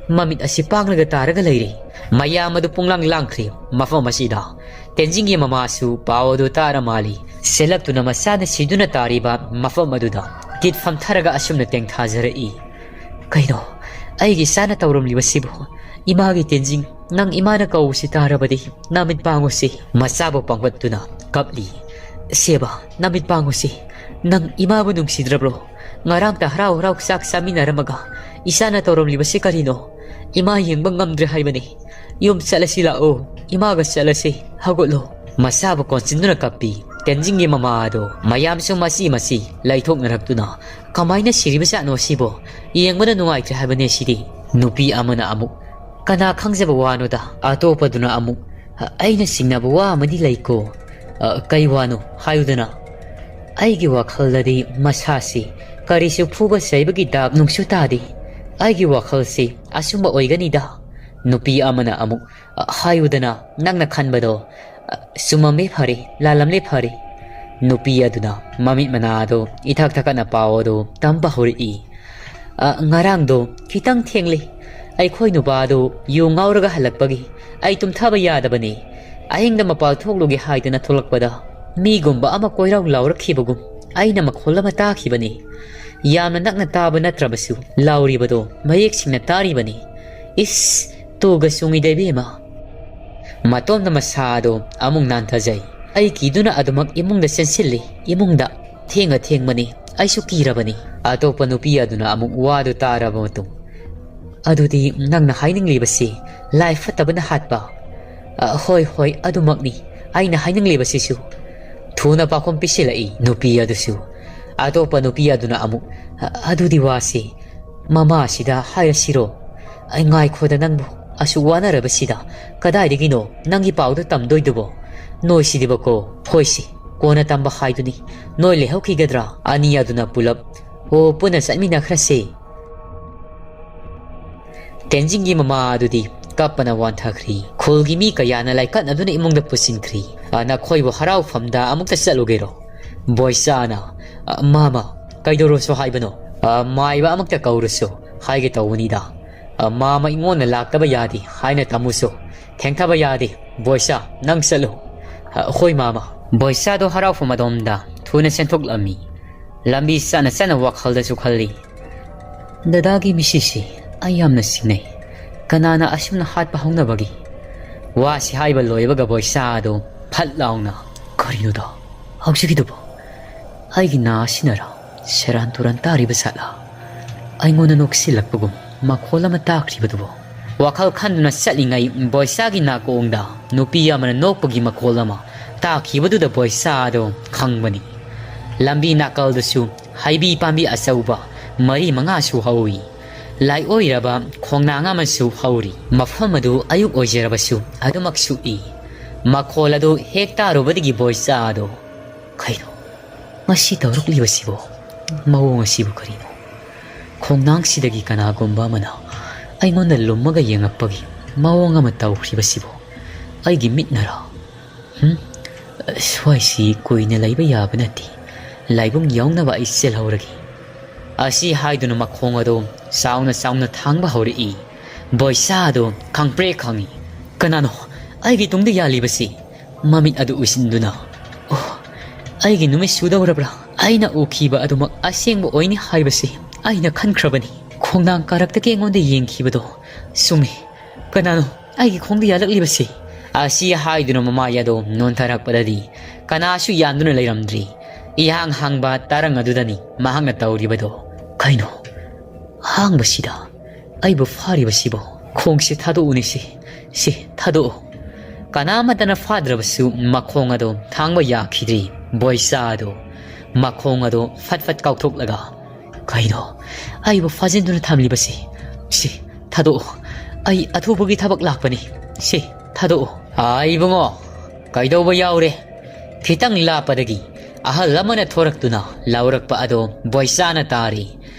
ꯃꯃꯤꯠ ꯑꯁꯤ ꯄꯥꯡꯂꯒ ꯇꯥꯔꯒ ꯂꯩꯔꯦ"꯫ ꯃꯌꯥꯝ ꯑꯗꯨ ꯄꯨꯡꯂꯥꯡ ꯂꯥꯡꯈ꯭ꯔꯦ꯫ ꯃꯐꯝ ꯑꯁꯤꯗ ꯇꯦꯟꯖꯤꯡꯒꯤ ꯃꯃꯥꯁꯨ ꯄꯥꯎ ꯑꯗꯨ ꯇꯥꯔ ꯃꯥꯜꯂꯤ꯫ ꯆꯦꯜꯂꯛꯇꯨꯅ ꯃꯆꯥꯅ ꯁꯤꯗꯨꯅ ꯇꯥꯔꯤꯕ ꯃꯐꯝ ꯑꯗꯨꯗ ꯀꯤꯠ ꯐꯝꯊꯔꯒ ꯑꯁꯨꯝꯅ ꯇꯦꯡꯊꯥꯖꯔꯛꯏ꯫ "ꯀꯩꯅꯣ, ꯑꯩꯒꯤ ꯏꯆꯥꯅ ꯇꯧꯔꯝꯂꯤꯕꯁꯤꯕꯨ? ꯏꯃꯥꯒꯤ ꯇꯦꯟꯖꯤꯡ, ꯅꯪ ꯏꯃꯥꯅ ꯀꯧꯕꯁꯤ ꯇꯥꯔꯕꯗꯤ ꯅꯃꯤꯠ ꯄꯥꯡꯉꯨꯁꯤ"꯫ ꯃꯆꯥꯕꯨ ꯄꯥꯡꯈꯠꯇꯨꯅ ꯀꯞꯂꯤ꯫ "ꯁꯦꯕꯥ, ꯅꯃꯤꯠ ꯄꯥꯡꯉꯨꯁꯤ꯫ ꯅꯪ ꯏꯃꯥꯕꯨ ꯅꯨꯡꯁꯤꯗ꯭ꯔꯕ꯭ꯔꯣ? ꯉꯔꯥꯡꯇ ꯍꯔꯥꯎ ꯍꯔꯥꯎ ꯆꯥꯛ ꯆꯥꯃꯤꯟꯅꯔꯝꯃꯒ ꯏꯆꯥꯅ ꯇꯧꯔꯝꯂꯤꯕꯁꯤ ꯀꯔꯤꯅꯣ? ꯏꯃꯥ ꯌꯦꯡꯕ ꯉꯝꯗ꯭ꯔꯦ ꯍꯥꯏꯕꯅꯤ꯫ ꯌꯨꯝ ꯆꯠꯂꯁꯤ ꯂꯥꯛꯑꯣ, ꯏꯃꯥꯒ ꯆꯠꯂꯁꯤ, ꯍꯧꯒꯠꯂꯣ"꯫ ꯃꯆꯥꯕꯨ ꯀꯣꯟꯁꯤꯟꯗꯨꯅ ꯀꯞꯄꯤ꯫ ꯇꯦꯟꯖꯤꯡꯒꯤ ꯃꯃꯥ ꯑꯗꯣ ꯃꯌꯥꯝꯁꯨ ꯃꯆꯤ ꯃꯆꯤ ꯂꯩꯊꯣꯛꯅꯔꯛꯇꯨꯅ, "ꯀꯃꯥꯏꯅ ꯁꯤꯔꯤꯕꯖꯥꯠꯅꯣ ꯁꯤꯕꯣ? ꯌꯦꯡꯕꯗ ꯅꯨꯡꯉꯥꯏꯇ꯭ꯔꯦ ꯍꯥꯏꯕꯅꯦ ꯁꯤꯗꯤ"꯫ ꯅꯨꯄꯤ ꯑꯃꯅ ꯑꯃꯨꯛ, "ꯀꯅꯥ ꯈꯪꯖꯕ ꯋꯥꯅꯣꯗ"꯫ ꯑꯇꯣꯞꯄꯗꯨꯅ ꯑꯃꯨꯛ, "ꯑꯩꯅ ꯆꯤꯡꯅꯕ ꯋꯥ ꯑꯃꯗꯤ ꯂꯩꯀꯣ"꯫ "ꯑ, ꯀꯩ ꯋꯥꯅꯣ? ꯍꯥꯏꯌꯨꯗꯅ"꯫ "ꯑꯩꯒꯤ ꯋꯥꯈꯜꯗꯗꯤ ꯃꯁꯥꯁꯤ ꯀꯔꯤꯁꯨ ꯐꯨꯕ ꯆꯩꯕꯒꯤ ꯗꯥꯛ ꯅꯨꯡꯁꯨ ꯇꯥꯗꯦ꯫ ꯑꯩꯒꯤ ꯋꯥꯈꯜꯁꯤ ꯑꯆꯨꯝꯕ ꯑꯣꯏꯒꯅꯤꯗ"꯫ ꯅꯨꯄꯤ ꯑꯃꯅ ꯑꯃꯨꯛ, "ꯑ, ꯍꯥꯏꯌꯨꯗꯅ, ꯅꯪꯅ ꯈꯟꯕꯗꯣ, ꯑ, ꯆꯨꯝꯃꯝꯂꯦ ꯐꯔꯦ, ꯂꯥꯜꯂꯝꯂꯦ ꯐꯔꯦ"꯫ ꯅꯨꯄꯤ ꯑꯗꯨꯅ ꯃꯃꯤꯠ ꯃꯅꯥ ꯑꯗꯨ ꯏꯊꯛ ꯊꯛꯀꯠꯅ ꯄꯥꯎ ꯑꯗꯨ ꯇꯝꯕ ꯍꯧꯔꯛꯏ꯫ "ꯑ, ꯉꯔꯥꯡꯗꯣ ꯈꯤꯇꯪ ꯊꯦꯡꯂꯦ꯫ ꯑꯩꯈꯣꯏ ꯅꯨꯄꯥꯗꯨ ꯌꯨ ꯉꯥꯎꯔꯒ ꯍꯜꯂꯛꯄꯒꯤ ꯑꯩ ꯇꯨꯝꯊꯕ ꯌꯥꯗꯕꯅꯤ꯫ ꯑꯍꯤꯡꯗ ꯃꯄꯥꯜ ꯊꯣꯛꯂꯨꯒꯦ ꯍꯥꯏꯗꯅ ꯊꯣꯛꯂꯛꯄꯗ ꯃꯤꯒꯨꯝꯕ ꯑꯃ ꯀꯣꯏꯔꯥꯎ ꯂꯥꯎꯔꯛꯈꯤꯕꯒꯨꯝ ꯑꯩꯅ ꯃꯈꯣꯜ ꯑꯃ ꯇꯥꯈꯤꯕꯅꯤ꯫ ꯌꯥꯝꯅ ꯅꯛꯅ ꯇꯥꯕ ꯅꯠꯇ꯭ꯔꯕꯁꯨ ꯂꯥꯎꯔꯤꯕꯗꯣ ꯃꯌꯦꯛ ꯁꯦꯡꯅ ꯇꯥꯔꯤꯕꯅꯤ꯫ ꯏꯁ, ꯇꯨꯒ ꯆꯨꯡꯉꯤꯗ ꯏꯕꯦꯝꯃ"꯫ ꯃꯇꯣꯝꯗ ꯃꯁꯥꯗꯣ ꯑꯃꯨꯛ ꯅꯥꯟꯊꯖꯩ꯫ ꯑꯩ ꯀꯤꯗꯨꯅ ꯑꯗꯨꯃꯛ ꯏꯃꯨꯡꯗ ꯆꯦꯟꯁꯤꯜꯂꯤ꯫ ꯏꯃꯨꯡꯗ ꯊꯦꯡꯉ ꯊꯦꯡꯕꯅꯤ꯫ ꯑꯩꯁꯨ ꯀꯤꯔꯕꯅꯤ꯫ ꯑꯇꯣꯞꯄ ꯅꯨꯄꯤ ꯑꯗꯨꯅ ꯑꯃꯨꯛ ꯋꯥꯗꯨ ꯇꯥꯔꯕ ꯃꯇꯨꯡ, "ꯑꯗꯨꯗꯤ ꯅꯪꯅ ꯍꯥꯏꯅꯤꯡꯂꯤꯕꯁꯤ ꯂꯥꯏ ꯐꯠꯇꯕꯅ ꯍꯥꯠꯄ?" "ꯑ, ꯍꯣꯏ, ꯍꯣꯏ, ꯑꯗꯨꯃꯛꯅꯤ ꯑꯩꯅ ꯍꯥꯏꯅꯤꯡꯂꯤꯕꯁꯤꯁꯨ"꯫ ꯊꯨꯅ ꯄꯥꯎꯈꯨꯝ ꯄꯤꯁꯤꯜꯂꯛꯏ ꯅꯨꯄꯤ ꯑꯗꯨꯁꯨ꯫ ꯑꯇꯣꯞꯄ ꯅꯨꯄꯤ ꯑꯗꯨꯅ ꯑꯃꯨꯛ, "ꯑ, ꯑꯗꯨꯗꯤ ꯋꯥꯁꯤ ꯃꯃꯥꯁꯤꯗ ꯍꯥꯏꯔꯁꯤꯔꯣ?" "ꯑꯩ, ꯉꯥꯏꯈꯣꯗ ꯅꯪꯕꯨ, ꯑꯁꯨꯛ ꯋꯥꯅꯔꯕꯁꯤꯗ ꯀꯗꯥꯏꯗꯒꯤꯅꯣ ꯅꯪꯒꯤ ꯄꯥꯎꯗꯣ ꯇꯝꯗꯣꯏꯗꯨꯕꯣ? ꯅꯣꯏꯁꯤꯗꯤꯕꯀꯣ, ꯍꯣꯏꯁꯤ, ꯀꯣꯟꯅ ꯇꯝꯕ ꯍꯥꯏꯗꯨꯅꯤ꯫ ꯅꯣꯏ ꯂꯩꯍꯧꯈꯤꯒꯗ꯭ꯔꯥ?" ꯑꯅꯤ ꯑꯗꯨꯅ ꯄꯨꯂꯞ, "ꯑꯣ, ꯄꯨꯟꯅ ꯆꯠꯃꯤꯟꯅꯈ꯭ꯔꯁꯦ"꯫ ꯇꯦꯟꯖꯤꯡꯒꯤ ꯃꯃꯥ ꯑꯗꯨꯗꯤ ꯀꯞꯄꯅ ꯋꯥꯟꯊꯈ꯭ꯔꯤ꯫ ꯈꯨꯜꯒꯤ ꯃꯤ ꯀꯌꯥꯅ ꯂꯥꯏꯀꯠꯅꯗꯨꯅ ꯏꯃꯨꯡꯗ ꯄꯨꯁꯤꯟꯈ꯭ꯔꯤ꯫ "ꯑ, ꯅꯈꯣꯏꯕꯨ ꯍꯔꯥꯎꯐꯝꯗ ꯑꯃꯨꯛꯇ ꯆꯠꯂꯨꯒꯦꯔꯣ?" ꯕꯣꯏꯆꯥꯅ, "ꯑ, ꯃꯥꯃ, ꯀꯩꯗꯧꯔꯁꯨ ꯍꯥꯏꯕꯅꯣ? ꯑ, ꯃꯥꯏꯕ ꯑꯃꯨꯛꯇ ꯀꯧꯔꯨꯁꯨ ꯍꯥꯏꯒꯦ ꯇꯧꯕꯅꯤꯗ꯫ ꯑ, ꯃꯥꯃ ꯑꯩꯉꯣꯟꯗ ꯂꯥꯛꯇꯕ ꯌꯥꯗꯦ ꯍꯥꯏꯅ ꯇꯝꯃꯨꯁꯨ, ꯊꯦꯡꯊꯕ ꯌꯥꯗꯦ꯫ ꯕꯣꯏꯆꯥ, ꯅꯪ ꯆꯠꯂꯨ꯫" "ꯑ, ꯍꯣꯏ ꯃꯥꯃ꯫" ꯕꯣꯏꯆꯥꯗꯣ ꯍꯔꯥꯎꯐꯝ ꯑꯗꯣꯝꯗ ꯊꯨꯅ ꯆꯦꯟꯊꯣꯛꯂꯝꯃꯤ꯫ ꯂꯝꯕꯤ ꯆꯠꯅ ꯆꯠꯅ ꯋꯥꯈꯜꯗꯁꯨ ꯈꯜꯂꯤ, "ꯗꯗꯥꯒꯤ ꯃꯤꯁꯤꯁꯤ ꯑꯩ ꯌꯥꯝꯅ ꯆꯤꯡꯅꯩ꯫ ꯀꯅꯥꯅ ꯑꯁꯨꯝꯅ ꯍꯥꯠꯄ ꯍꯧꯅꯕꯒꯦ?" ꯋꯥꯁꯤ ꯍꯥꯏꯕ ꯂꯣꯏꯕꯒ ꯕꯣꯏꯆꯥ ꯑꯗꯨ ꯐꯠ ꯂꯥꯎꯅ, "ꯀꯔꯤꯅꯣꯗꯣ ꯍꯧꯖꯤꯛꯀꯤꯗꯨꯕꯣ? ꯑꯩꯒꯤ ꯅꯥ ꯑꯁꯤꯅꯔ ꯁꯦꯔꯥꯟ ꯇꯨꯔꯥꯟ ꯇꯥꯔꯤꯕ ꯖꯥꯠꯂꯥ? ꯑꯩꯉꯣꯟꯗ ꯅꯣꯛꯁꯤꯜꯂꯛꯄꯒꯨꯝ ꯃꯈꯣꯜ ꯑꯃ ꯇꯥꯈ꯭ꯔꯤꯕꯗꯨꯕꯣ?" ꯋꯥꯈꯜ ꯈꯟꯗꯨꯅ ꯆꯠꯂꯤꯉꯩ ꯕꯣꯏꯆꯥꯒꯤ ꯅꯥꯀꯣꯡꯗ ꯅꯨꯄꯤ ꯑꯃꯅ ꯅꯣꯛꯄꯒꯤ ꯃꯈꯣꯜ ꯑꯃ ꯇꯥꯈꯤꯕꯗꯨꯗ ꯕꯣꯏꯆꯥ ꯑꯗꯨ ꯈꯪꯕꯅꯤ꯫ ꯂꯝꯕꯤ ꯅꯥꯀꯜꯗꯁꯨ ꯍꯩꯕꯤ ꯄꯥꯝꯕꯤ ꯑꯆꯧꯕ ꯃꯔꯤ ꯃꯉꯥꯁꯨ ꯍꯧꯏ꯫ ꯂꯥꯏꯑꯣꯏꯔꯕ ꯈꯣꯡꯅꯥꯡ ꯑꯃꯁꯨ ꯍꯧꯔꯤ꯫ ꯃꯐꯝ ꯑꯗꯨ ꯑꯌꯨꯛ ꯑꯣꯏꯖꯔꯕꯁꯨ ꯑꯗꯨꯃꯛ ꯁꯨꯛꯏ꯫ ꯃꯈꯣꯜ ꯑꯗꯨ ꯍꯦꯛ ꯇꯥꯔꯨꯕꯗꯒꯤ ꯕꯣꯏꯆꯥ ꯑꯗꯨ, "ꯀꯩꯅꯣ ꯉꯁꯤ ꯇꯧꯔꯛꯂꯤꯕꯁꯤꯕꯣ? ꯃꯑꯣꯡ ꯑꯁꯤꯕꯨ ꯀꯔꯤꯅꯣ? ꯈꯣꯡꯅꯥꯡꯁꯤꯗꯒꯤ ꯀꯅꯥꯒꯨꯝꯕ ꯑꯃꯅ ꯑꯩꯉꯣꯟꯗ ꯂꯨꯝꯃꯒ ꯌꯦꯡꯉꯛꯄꯒꯤ ꯃꯑꯣꯡ ꯑꯃ ꯇꯧꯈ꯭ꯔꯤꯕꯁꯤꯕꯨ ꯑꯩꯒꯤ ꯃꯤꯠꯅꯔꯥ? ꯍꯨꯝ? ꯁ꯭ꯋꯥꯏꯁꯤ ꯀꯨꯏꯅ ꯂꯩꯕ ꯌꯥꯕ ꯅꯠꯇꯦ꯫ ꯂꯥꯏꯕꯨꯡ ꯌꯧꯅꯕ ꯑꯩ ꯆꯦꯜꯍꯧꯔꯒꯦ꯫" ꯑꯁꯤ ꯍꯥꯏꯗꯨꯅ ꯃꯈꯣꯡ ꯑꯗꯨ ꯆꯥꯎꯅ ꯆꯥꯎꯅ ꯊꯥꯡꯕ ꯍꯧꯔꯛꯏ꯫ ꯕꯣꯏꯆꯥ ꯑꯗꯨ ꯈꯪꯄ꯭ꯔꯦꯛ ꯈꯪꯏ꯫ "ꯀꯅꯥꯅꯣ ꯑꯩꯒꯤ ꯇꯨꯡꯗ ꯌꯥꯜꯂꯤꯕꯁꯤ?" ꯃꯃꯤꯠ ꯑꯗꯨ ꯎꯏꯁꯤꯟꯗꯨꯅ, "ꯑꯣ, ꯑꯩꯒꯤ ꯅꯨꯃꯤꯠ ꯁꯨꯗꯧꯔꯕ꯭ꯔꯥ? ꯑꯩꯅ ꯎꯈꯤꯕ ꯑꯗꯨꯃꯛ ꯑꯁꯦꯡꯕ ꯑꯣꯏꯅꯤ ꯍꯥꯏꯕꯁꯤ ꯑꯩꯅ ꯈꯟꯈ꯭ꯔꯕꯅꯤ꯫ ꯈꯣꯡꯅꯥꯡ ꯀꯥꯔꯛꯇꯒꯤ ꯑꯩꯉꯣꯟꯗ ꯌꯦꯡꯈꯤꯕꯗꯣ ꯆꯨꯝꯃꯤ꯫ ꯀꯅꯥꯅꯣ ꯑꯩꯒꯤ ꯈꯣꯡꯗ ꯌꯥꯜꯂꯛꯂꯤꯕꯁꯤ?" ꯑꯁꯤ ꯍꯥꯏꯗꯨꯅ ꯃꯃꯥꯏ ꯑꯗꯨ ꯅꯣꯟꯊꯔꯛꯄꯗꯗꯤ ꯀꯅꯥꯁꯨ ꯌꯥꯟꯗꯨꯅ ꯂꯩꯔꯝꯗ꯭ꯔꯤ꯫ ꯏꯍꯥꯡ ꯍꯥꯡꯕ ꯇꯔꯪ ꯑꯗꯨꯗꯅꯤ ꯃꯍꯥꯛꯅ ꯇꯧꯔꯤꯕꯗꯣ꯫ "ꯀꯩꯅꯣ ꯑꯍꯥꯡꯕꯁꯤꯗ ꯑꯩꯕꯨ ꯐꯥꯔꯤꯕꯁꯤꯕꯣ? ꯈꯣꯡꯁꯦ ꯊꯥꯗꯣꯛꯎꯅꯦ, ꯁꯤ, ꯁꯤ ꯊꯥꯗꯣꯛꯎ꯫" ꯀꯅꯥꯃꯠꯇꯅ ꯐꯥꯗ꯭ꯔꯕꯁꯨ ꯃꯈꯣꯡ ꯑꯗꯨ ꯊꯥꯡꯕ ꯌꯥꯈꯤꯗ꯭ꯔꯤ꯫ ꯕꯣꯏꯆꯥ ꯑꯗꯨ ꯃꯈꯣꯡ ꯑꯗꯨ ꯐꯠ ꯐꯠ ꯀꯥꯎꯊꯣꯛꯂꯒ, "ꯀꯩꯅꯣ ꯑꯩꯕꯨ ꯐꯥꯖꯤꯟꯗꯨꯅ ꯊꯝꯂꯤꯕꯁꯤ? ꯁꯤ ꯊꯥꯗꯣꯛꯎ꯫ ꯑꯩ ꯑꯊꯨꯕꯒꯤ ꯊꯕꯛ ꯂꯥꯛꯄꯅꯤ꯫ ꯁꯤ ꯊꯥꯗꯣꯛꯎ꯫" "ꯑꯥ, ꯏꯕꯨꯡꯉꯣ, ꯀꯩꯗꯧꯕ ꯌꯥꯎꯔꯦ?" ꯈꯤꯇꯪ ꯂꯥꯞꯄꯗꯒꯤ ꯑꯍꯜ ꯑꯃꯅ ꯊꯣꯔꯛꯇꯨꯅ ꯂꯥꯎꯔꯛꯄ ꯑꯗꯣ ꯕꯣꯏꯆꯥꯅ ꯇꯥꯔꯤ꯫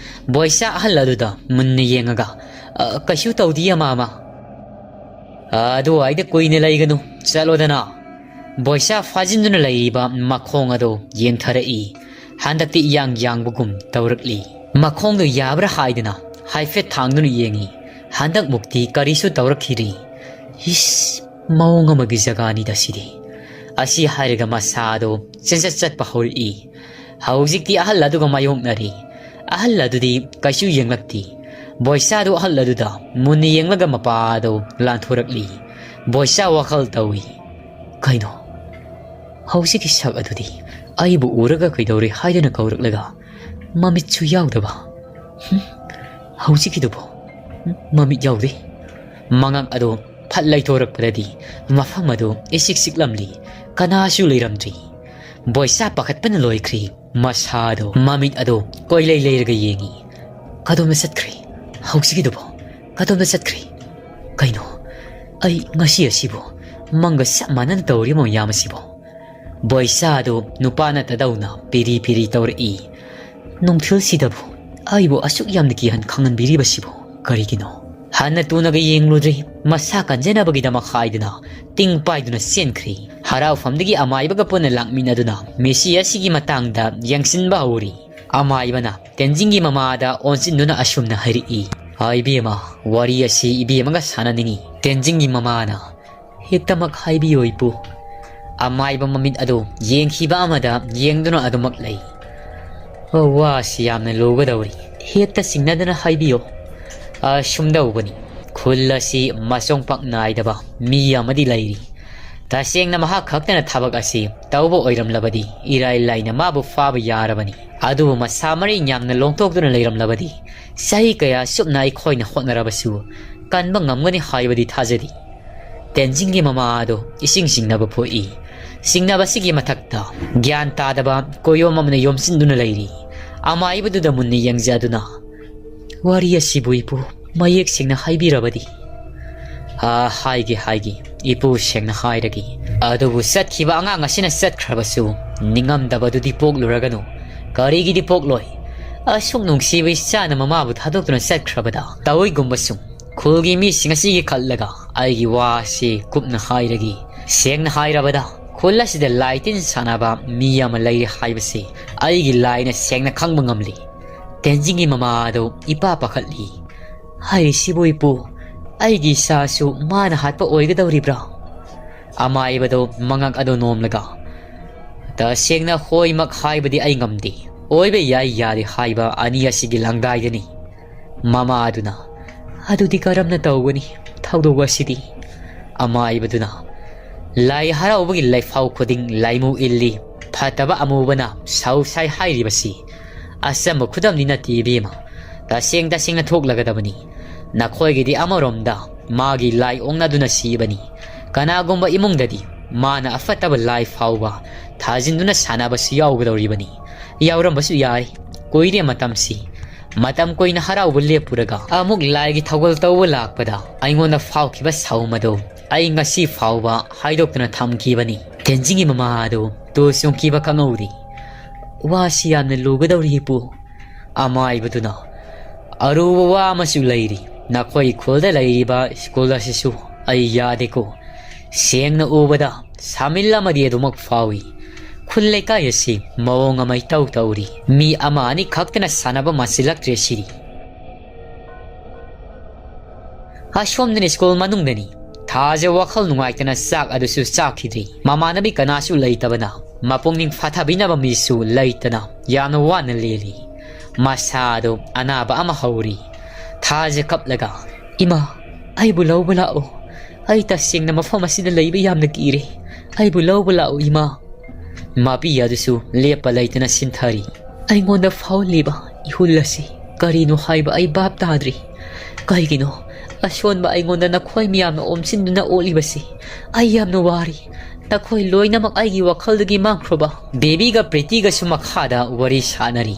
ꯕꯣꯏꯆꯥ ꯑꯍꯜ ꯑꯗꯨꯗ ꯃꯨꯟꯅ ꯌꯦꯡꯉꯒ, "ꯑ, ꯀꯩꯁꯨ ꯇꯧꯗꯤꯌꯦ, ꯃꯥꯃ꯫" "ꯑꯗꯨꯋꯥꯏꯗ ꯀꯨꯏꯅ ꯂꯩꯒꯅꯨ, ꯆꯠꯂꯣꯗꯅ꯫" ꯕꯣꯏꯁꯥ ꯐꯥꯖꯤꯟꯗꯨꯅ ꯂꯩꯔꯤꯕ ꯃꯈꯣꯡ ꯑꯗꯨ ꯌꯦꯡꯊꯔꯛꯏ꯫ ꯍꯟꯗꯛꯇꯤ ꯏꯌꯥꯡ ꯌꯥꯡꯕꯒꯨꯝ ꯇꯧꯔꯛꯂꯤ꯫ ꯃꯈꯣꯡꯗꯨ ꯌꯥꯕ꯭ꯔꯥ ꯍꯥꯏꯗꯅ ꯍꯥꯏꯐꯦꯠ ꯊꯥꯡꯗꯨꯅ ꯌꯦꯡꯉꯤ꯫ ꯍꯟꯗꯛꯃꯨꯛꯇꯤ ꯀꯔꯤꯁꯨ ꯇꯧꯔꯛꯈꯤꯗ꯭ꯔꯤ꯫ "ꯏꯁ, ꯃꯑꯣꯡ ꯑꯃꯒꯤ ꯖꯒꯥꯅꯤꯗ ꯁꯤꯗꯤ꯫" ꯑꯁꯤ ꯍꯥꯏꯔꯒ ꯃꯁꯥꯗꯣ ꯆꯦꯟꯆꯠ ꯆꯠꯄ ꯍꯧꯔꯛꯏ꯫ ꯍꯧꯖꯤꯛꯇꯤ ꯑꯍꯜ ꯑꯗꯨꯒ ꯃꯥꯌꯣꯛꯅꯔꯤ꯫ ꯑꯍꯜ ꯑꯗꯨꯗꯤ ꯀꯩꯁꯨ ꯌꯦꯡꯂꯛꯇꯦ꯫ ꯕꯣꯏꯁꯥꯗꯨ ꯑꯍꯜ ꯑꯗꯨꯗ ꯃꯨꯟꯅ ꯌꯦꯡꯂꯒ ꯃꯄꯥꯗꯨ ꯂꯥꯟꯊꯣꯔꯛꯂꯤ꯫ ꯕꯣꯏꯁꯥ ꯋꯥꯈꯜ ꯇꯧꯏ, "ꯀꯩꯅꯣ? ꯍꯧꯖꯤꯛꯀꯤ ꯁꯛ ꯑꯗꯨꯗꯤ ꯑꯩꯕꯨ ꯎꯔꯒ ꯀꯩꯗꯧꯔꯦ ꯍꯥꯏꯗꯨꯅ ꯀꯧꯔꯛꯂꯒ ꯃꯃꯤꯠꯁꯨ ꯌꯥꯎꯗꯕ?" ꯍꯨꯝ? ꯍꯧꯖꯤꯛꯀꯤꯗꯨꯕꯨ? ꯍꯨꯝ? ꯃꯃꯤꯠ ꯌꯥꯎꯗꯦ꯫ ꯃꯉꯛ ꯑꯗꯨ ꯐꯠ ꯂꯩꯊꯣꯔꯛꯄꯗꯗꯤ ꯃꯐꯝ ꯑꯗꯨ ꯏꯁꯤꯛ ꯁꯤꯛꯂꯝꯂꯤ꯫ ꯀꯅꯥꯁꯨ ꯂꯩꯔꯝꯗ꯭ꯔꯤ꯫ ꯕꯣꯏꯁꯥ ꯄꯥꯈꯠꯄꯅ ꯂꯣꯏꯈ꯭ꯔꯤ꯫ ꯃꯁꯥꯗꯣ, ꯃꯃꯤꯠ ꯑꯗꯣ ꯀꯣꯏꯂꯩ ꯂꯩꯔꯒ ꯌꯦꯡꯉꯤ꯫ "ꯀꯗꯣꯝꯗ ꯆꯠꯈ꯭ꯔꯦ? ꯍꯧꯖꯤꯛꯀꯤꯗꯨꯕꯣ? ꯀꯗꯣꯝꯗ ꯆꯠꯈ꯭ꯔꯦ? ꯀꯩꯅꯣ? ꯑꯩ ꯉꯁꯤ ꯑꯁꯤꯕꯨ ꯃꯪꯒ ꯆꯞ ꯃꯥꯟꯅꯅ ꯇꯧꯔꯤꯕ ꯃꯌꯥꯝ ꯑꯁꯤꯕꯨ?" ꯕꯣꯏꯁꯥꯗꯨ ꯅꯨꯄꯥ ꯅꯠꯇꯗꯧꯅ ꯄꯤꯔꯤ ꯄꯤꯔꯤ ꯇꯧꯔꯛꯏ꯫ "ꯅꯨꯡꯊꯤꯜꯁꯤꯗꯕꯨ ꯑꯩꯕꯨ ꯑꯁꯨꯛ ꯌꯥꯝꯅ ꯀꯤꯍꯟ ꯈꯪꯍꯟꯕꯤꯔꯤꯕꯁꯤꯕꯨ ꯀꯔꯤꯒꯤꯅꯣ?" ꯍꯟꯅ ꯇꯨꯅꯒ ꯌꯦꯡꯂꯨꯗ꯭ꯔꯤ꯫ ꯃꯁꯥ ꯀꯟꯖꯅꯕꯒꯤꯗꯃꯛ ꯍꯥꯏꯗꯨꯅ ꯇꯤꯡ ꯄꯥꯏꯗꯨꯅ ꯆꯦꯟꯈ꯭ꯔꯤ꯫ ꯍꯔꯥꯎꯐꯝꯗꯒꯤ ꯑꯃꯥꯏꯕꯒ ꯄꯨꯟꯅ ꯂꯥꯛꯃꯤꯟꯅꯗꯨꯅ ꯃꯦꯁꯤ ꯑꯁꯤꯒꯤ ꯃꯇꯥꯡꯗ ꯌꯦꯡꯁꯤꯟꯕ ꯍꯧꯔꯤ꯫ ꯑꯃꯥꯏꯕꯅ ꯇꯦꯟꯖꯤꯡꯒꯤ ꯃꯃꯥꯗ ꯑꯣꯟꯁꯤꯟꯗꯨꯅ ꯑꯁꯨꯝꯅ ꯍꯥꯏꯔꯛꯏ, "ꯍꯥꯏꯕꯦꯝꯃ, ꯋꯥꯔꯤ ꯑꯁꯤ ꯏꯕꯦꯝꯃꯒ ꯁꯥꯟꯅꯅꯤꯡꯏ꯫" ꯇꯦꯟꯖꯤꯡꯒꯤ ꯃꯃꯥꯅ, "ꯍꯦꯛꯇꯃꯛ ꯍꯥꯏꯕꯤꯌꯨ, ꯏꯄꯨ꯫" ꯑꯃꯥꯏꯕ ꯃꯃꯤꯠ ꯑꯗꯨ ꯌꯦꯡꯈꯤꯕ ꯑꯃꯗ ꯌꯦꯡꯗꯨꯅ ꯑꯗꯨꯃꯛ ꯂꯩ꯫ "ꯑꯣ, ꯋꯥꯁꯤ ꯌꯥꯝꯅ ꯂꯨꯒꯗꯧꯔꯤ꯫ ꯍꯦꯛꯇ ꯆꯤꯡꯅꯗꯅ ꯍꯥꯏꯕꯤꯌꯨ꯫ ꯑꯁꯨꯝꯗꯧꯕꯅꯤ, ꯈꯨꯜ ꯑꯁꯤ ꯃꯆꯣꯡ ꯄꯥꯛ ꯅꯥꯏꯗꯕ ꯃꯤ ꯑꯃꯗꯤ ꯂꯩꯔꯤ꯫ ꯇꯁꯦꯡꯅ ꯃꯍꯥꯛ ꯈꯛꯇꯅ ꯊꯕꯛ ꯑꯁꯤ ꯇꯧꯕ ꯑꯣꯏꯔꯝꯂꯕꯗꯤ ꯏꯔꯥꯏ ꯂꯥꯏꯅ ꯃꯥꯕꯨ ꯐꯥꯕ ꯌꯥꯔꯕꯅꯤ꯫ ꯑꯗꯨꯕꯨ ꯃꯁꯥ ꯃꯔꯦꯡ ꯌꯥꯝꯅ ꯂꯣꯡꯊꯣꯛꯇꯨꯅ ꯂꯩꯔꯝꯂꯕꯗꯤ ꯆꯍꯤ ꯀꯌꯥ ꯆꯨꯞꯅ ꯑꯩꯈꯣꯏꯅ ꯍꯣꯠꯅꯔꯕꯁꯨ ꯀꯟꯕ ꯉꯝꯒꯅꯤ ꯍꯥꯏꯕꯗꯤ ꯊꯥꯖꯗꯦ꯫" ꯇꯦꯟꯖꯤꯡꯒꯤ ꯃꯃꯥ ꯑꯗꯨ ꯏꯁꯤꯡ ꯆꯤꯡꯅꯕ ꯄꯣꯛꯏ꯫ ꯆꯤꯡꯅꯕꯁꯤꯒꯤ ꯃꯊꯛꯇ ꯒ꯭ꯌꯥꯟ ꯇꯥꯗꯕ ꯀꯣꯌꯣꯝ ꯑꯃꯅ ꯌꯣꯝꯁꯤꯟꯗꯨꯅ ꯂꯩꯔꯤ꯫ ꯑꯃꯥꯏꯕꯗꯨꯗ ꯃꯨꯟꯅ ꯌꯦꯡꯖꯗꯨꯅ, "ꯋꯥꯔꯤ ꯑꯁꯤꯕꯨ ꯏꯄꯨ ꯃꯌꯦꯛ ꯁꯦꯡꯅ ꯍꯥꯏꯕꯤꯔꯕꯗꯤ?" "ꯑꯥ, ꯍꯥꯏꯒꯦ, ꯍꯥꯏꯒꯦ, ꯏꯄꯨ ꯁꯦꯡꯅ ꯍꯥꯏꯔꯒꯦ꯫ ꯑꯗꯨꯕꯨ ꯆꯠꯈꯤꯕ ꯑꯉꯥꯡ ꯑꯁꯤꯅ ꯆꯠꯈ꯭ꯔꯕꯁꯨ ꯅꯤꯡꯉꯝꯗꯕꯗꯨꯗꯤ ꯄꯣꯛꯂꯨꯔꯒꯅꯨ꯫ ꯀꯔꯤꯒꯤꯗꯤ ꯄꯣꯛꯂꯣꯏ? ꯑꯁꯨꯛ ꯅꯨꯡꯁꯤꯕ ꯏꯆꯥꯅ ꯃꯃꯥꯕꯨ ꯊꯥꯗꯣꯛꯇꯨꯅ ꯆꯠꯈ꯭ꯔꯕꯗ ꯇꯧꯏꯒꯨꯝꯕꯁꯨ ꯈꯨꯜꯒꯤ ꯃꯤꯁꯤꯡ ꯑꯁꯤꯒꯤ ꯈꯜꯂꯒ ꯑꯩꯒꯤ ꯋꯥꯁꯤ ꯀꯨꯞꯅ ꯍꯥꯏꯔꯒꯦ꯫ ꯁꯦꯡꯅ ꯍꯥꯏꯔꯕꯗ, ꯈꯨꯜ ꯑꯁꯤꯗ ꯂꯥꯏ ꯇꯤꯟ ꯁꯥꯟꯅꯕ ꯃꯤ ꯑꯃ ꯂꯩꯔꯦ ꯍꯥꯏꯕꯁꯤ ꯑꯩꯒꯤ ꯂꯥꯏꯅ ꯁꯦꯡꯅ ꯈꯪꯕ ꯉꯝꯂꯤ꯫ ꯇꯦꯟꯖꯤꯡꯒꯤ ꯃꯃꯥ ꯑꯗꯨ ꯏꯄꯥ ꯄꯥꯈꯠꯂꯤ꯫ "ꯍꯥꯏꯔꯤꯁꯤꯕꯨ ꯏꯄꯨ, ꯑꯩꯒꯤ ꯏꯆꯥꯁꯨ ꯃꯥꯅ ꯍꯥꯠꯄ ꯑꯣꯏꯒꯗꯧꯔꯤꯕ꯭ꯔꯥ?" ꯑꯃꯥꯏꯕꯗꯨ ꯃꯉꯛ ꯑꯗꯨ ꯅꯣꯝꯂꯒ, "ꯇꯁꯦꯡꯅ ꯍꯣꯏꯃꯛ ꯍꯥꯏꯕꯗꯤ ꯑꯩ ꯉꯝꯗꯦ꯫ ꯑꯣꯏꯕ ꯌꯥꯏ ꯌꯥꯗꯦ ꯍꯥꯏꯕ ꯑꯅꯤ ꯑꯁꯤꯒꯤ ꯂꯪꯗꯥꯏꯗꯅꯤ꯫" ꯃꯃꯥ ꯑꯗꯨꯅ, "ꯑꯗꯨꯗꯤ ꯀꯔꯝꯅ ꯇꯧꯒꯅꯤ ꯊꯧꯗꯣꯛ ꯑꯁꯤꯗꯤ?" ꯑꯃꯥꯏꯕꯗꯨꯅ, "ꯂꯥꯏ ꯍꯔꯥꯎꯕꯒꯤ ꯂꯩꯐꯥꯎ ꯈꯨꯗꯤꯡ ꯂꯥꯏꯃꯨ ꯏꯜꯂꯤ꯫ ꯐꯠꯇꯕ ꯑꯃꯨꯕꯅ ꯁꯧ ꯁꯥꯏ ꯍꯥꯏꯔꯤꯕꯁꯤ ꯑꯆꯝꯕ ꯈꯨꯗꯝꯗꯤ ꯅꯠꯇꯦ ꯏꯕꯦꯝꯃ꯫ ꯇꯁꯦꯡ ꯇꯁꯦꯡꯅ ꯊꯣꯛꯂꯒꯗꯕꯅꯤ꯫ ꯅꯈꯣꯏꯒꯤꯗꯤ ꯑꯃꯔꯣꯝꯗ ꯃꯥꯒꯤ ꯂꯥꯏ ꯑꯣꯛꯅꯗꯨꯅ ꯁꯤꯕꯅꯤ꯫ ꯀꯅꯥꯒꯨꯝꯕ ꯏꯃꯨꯡꯗꯗꯤ ꯃꯥꯅ ꯑꯐꯠꯇꯕ ꯂꯥꯏ ꯐꯥꯎꯕ ꯊꯥꯖꯤꯟꯗꯨꯅ ꯁꯥꯟꯅꯕꯁꯨ ꯌꯥꯎꯒꯗꯧꯔꯤꯕꯅꯤ꯫ ꯌꯥꯎꯔꯝꯕꯁꯨ ꯌꯥꯏ꯫ ꯀꯨꯏꯔꯦ ꯃꯇꯝꯁꯤ꯫ ꯃꯇꯝ ꯀꯨꯏꯅ ꯍꯔꯥꯎꯕ ꯂꯦꯞꯄꯨꯔꯒ ꯑꯃꯨꯛ ꯂꯥꯏꯒꯤ ꯊꯧꯒꯜ ꯇꯧꯕ ꯂꯥꯛꯄꯗ ꯑꯩꯉꯣꯟꯗ ꯐꯥꯎꯈꯤꯕ ꯁꯥꯎꯝ ꯑꯗꯨ ꯑꯩ ꯉꯁꯤ ꯐꯥꯎꯕ ꯍꯥꯏꯗꯣꯛꯇꯨꯅ ꯊꯝꯈꯤꯕꯅꯤ꯫" ꯇꯦꯟꯖꯤꯡꯒꯤ ꯃꯃꯥ ꯑꯗꯨ ꯇꯨ ꯆꯨꯡꯈꯤꯕ ꯈꯪꯍꯧꯗꯦ꯫ "ꯋꯥꯁꯤ ꯌꯥꯝꯅ ꯂꯨꯒꯗꯧꯔꯤ ꯏꯄꯨ꯫" ꯑꯃꯥꯏꯕꯗꯨꯅ, "ꯑꯔꯨꯕ ꯋꯥ ꯑꯃꯁꯨ ꯂꯩꯔꯤ꯫ ꯅꯈꯣꯏ ꯈꯨꯜꯗ ꯂꯩꯔꯤꯕ ꯁ꯭ꯀꯨꯜ ꯑꯁꯤꯁꯨ ꯑꯩ ꯌꯥꯗꯦꯀꯣ꯫ ꯁꯦꯡꯅ ꯎꯕꯗ ꯁꯥꯃꯤꯜ ꯑꯃꯗꯤ ꯑꯗꯨꯃꯛ ꯐꯥꯎꯏ꯫ ꯈꯨꯜ ꯂꯩꯀꯥꯏ ꯑꯁꯤ ꯃꯑꯣꯡ ꯑꯃ ꯏꯇꯧ ꯇꯧꯔꯤ꯫ ꯃꯤ ꯑꯃ ꯑꯅꯤ ꯈꯛꯇꯅ ꯁꯥꯟꯅꯕ ꯃꯥꯟꯁꯤꯜꯂꯛꯇ꯭ꯔꯦ ꯁꯤꯗꯤ꯫" ꯑꯁꯣꯝꯗꯅ ꯁ꯭ꯀꯨꯜ ꯃꯅꯨꯡꯗꯅꯤ꯫ ꯊꯥꯖ ꯋꯥꯈꯜ ꯅꯨꯡꯉꯥꯏꯇꯅ ꯆꯥꯛ ꯑꯗꯨꯁꯨ ꯆꯥꯈꯤꯗ꯭ꯔꯤ꯫ ꯃꯃꯥꯟꯅꯕꯤ ꯀꯅꯥꯁꯨ ꯂꯩꯇꯕꯅ, ꯃꯄꯨꯛꯅꯤꯡ ꯐꯥꯊꯕꯤꯅꯕ ꯃꯤꯁꯨ ꯂꯩꯇꯅ ꯌꯥꯝꯅ ꯋꯥꯅ ꯂꯦꯜꯂꯤ꯫ ꯃꯁꯥꯗꯨ ꯑꯅꯥꯕ ꯑꯃ ꯍꯧꯔꯤ꯫ ꯊꯥꯖ ꯀꯞꯂꯒ, "ꯏꯃꯥ, ꯑꯩꯕꯨ ꯂꯧꯕ ꯂꯥꯛꯑꯣ꯫ ꯑꯩ ꯇꯁꯦꯡꯅ ꯃꯐꯝ ꯑꯁꯤꯗ ꯂꯩꯕ ꯌꯥꯝꯅ ꯀꯤꯔꯦ꯫ ꯑꯩꯕꯨ ꯂꯧꯕ ꯂꯥꯛꯑꯣ ꯏꯃꯥ꯫" ꯃꯄꯤ ꯑꯗꯨꯁꯨ ꯂꯦꯞꯄ ꯂꯩꯇꯅ ꯁꯤꯟꯊꯔꯤ꯫ "ꯑꯩꯉꯣꯟꯗ ꯐꯥꯎꯍꯜꯂꯤꯕ ꯏꯍꯨꯜ ꯑꯁꯤ ꯀꯔꯤꯅꯣ ꯍꯥꯏꯕ ꯑꯩ ꯚꯥꯞ ꯇꯥꯗ꯭ꯔꯤ꯫ ꯀꯩꯒꯤꯅꯣ ꯑꯁꯣꯟꯕ ꯑꯩꯉꯣꯟꯗ ꯅꯈꯣꯏ ꯃꯌꯥꯝꯅ ꯑꯣꯝꯁꯤꯟꯗꯨꯅ ꯑꯣꯠꯂꯤꯕꯁꯤ? ꯑꯩ ꯌꯥꯝꯅ ꯋꯥꯔꯤ꯫ ꯅꯈꯣꯏ ꯂꯣꯏꯅꯃꯛ ꯑꯩꯒꯤ ꯋꯥꯈꯜꯗꯒꯤ ꯃꯥꯡꯈ꯭ꯔꯕ?" ꯕꯦꯕꯤꯒ ꯄ꯭ꯔꯤꯇꯤꯒꯁꯨ ꯃꯈꯥꯗ ꯋꯥꯔꯤ ꯁꯥꯅꯔꯤ꯫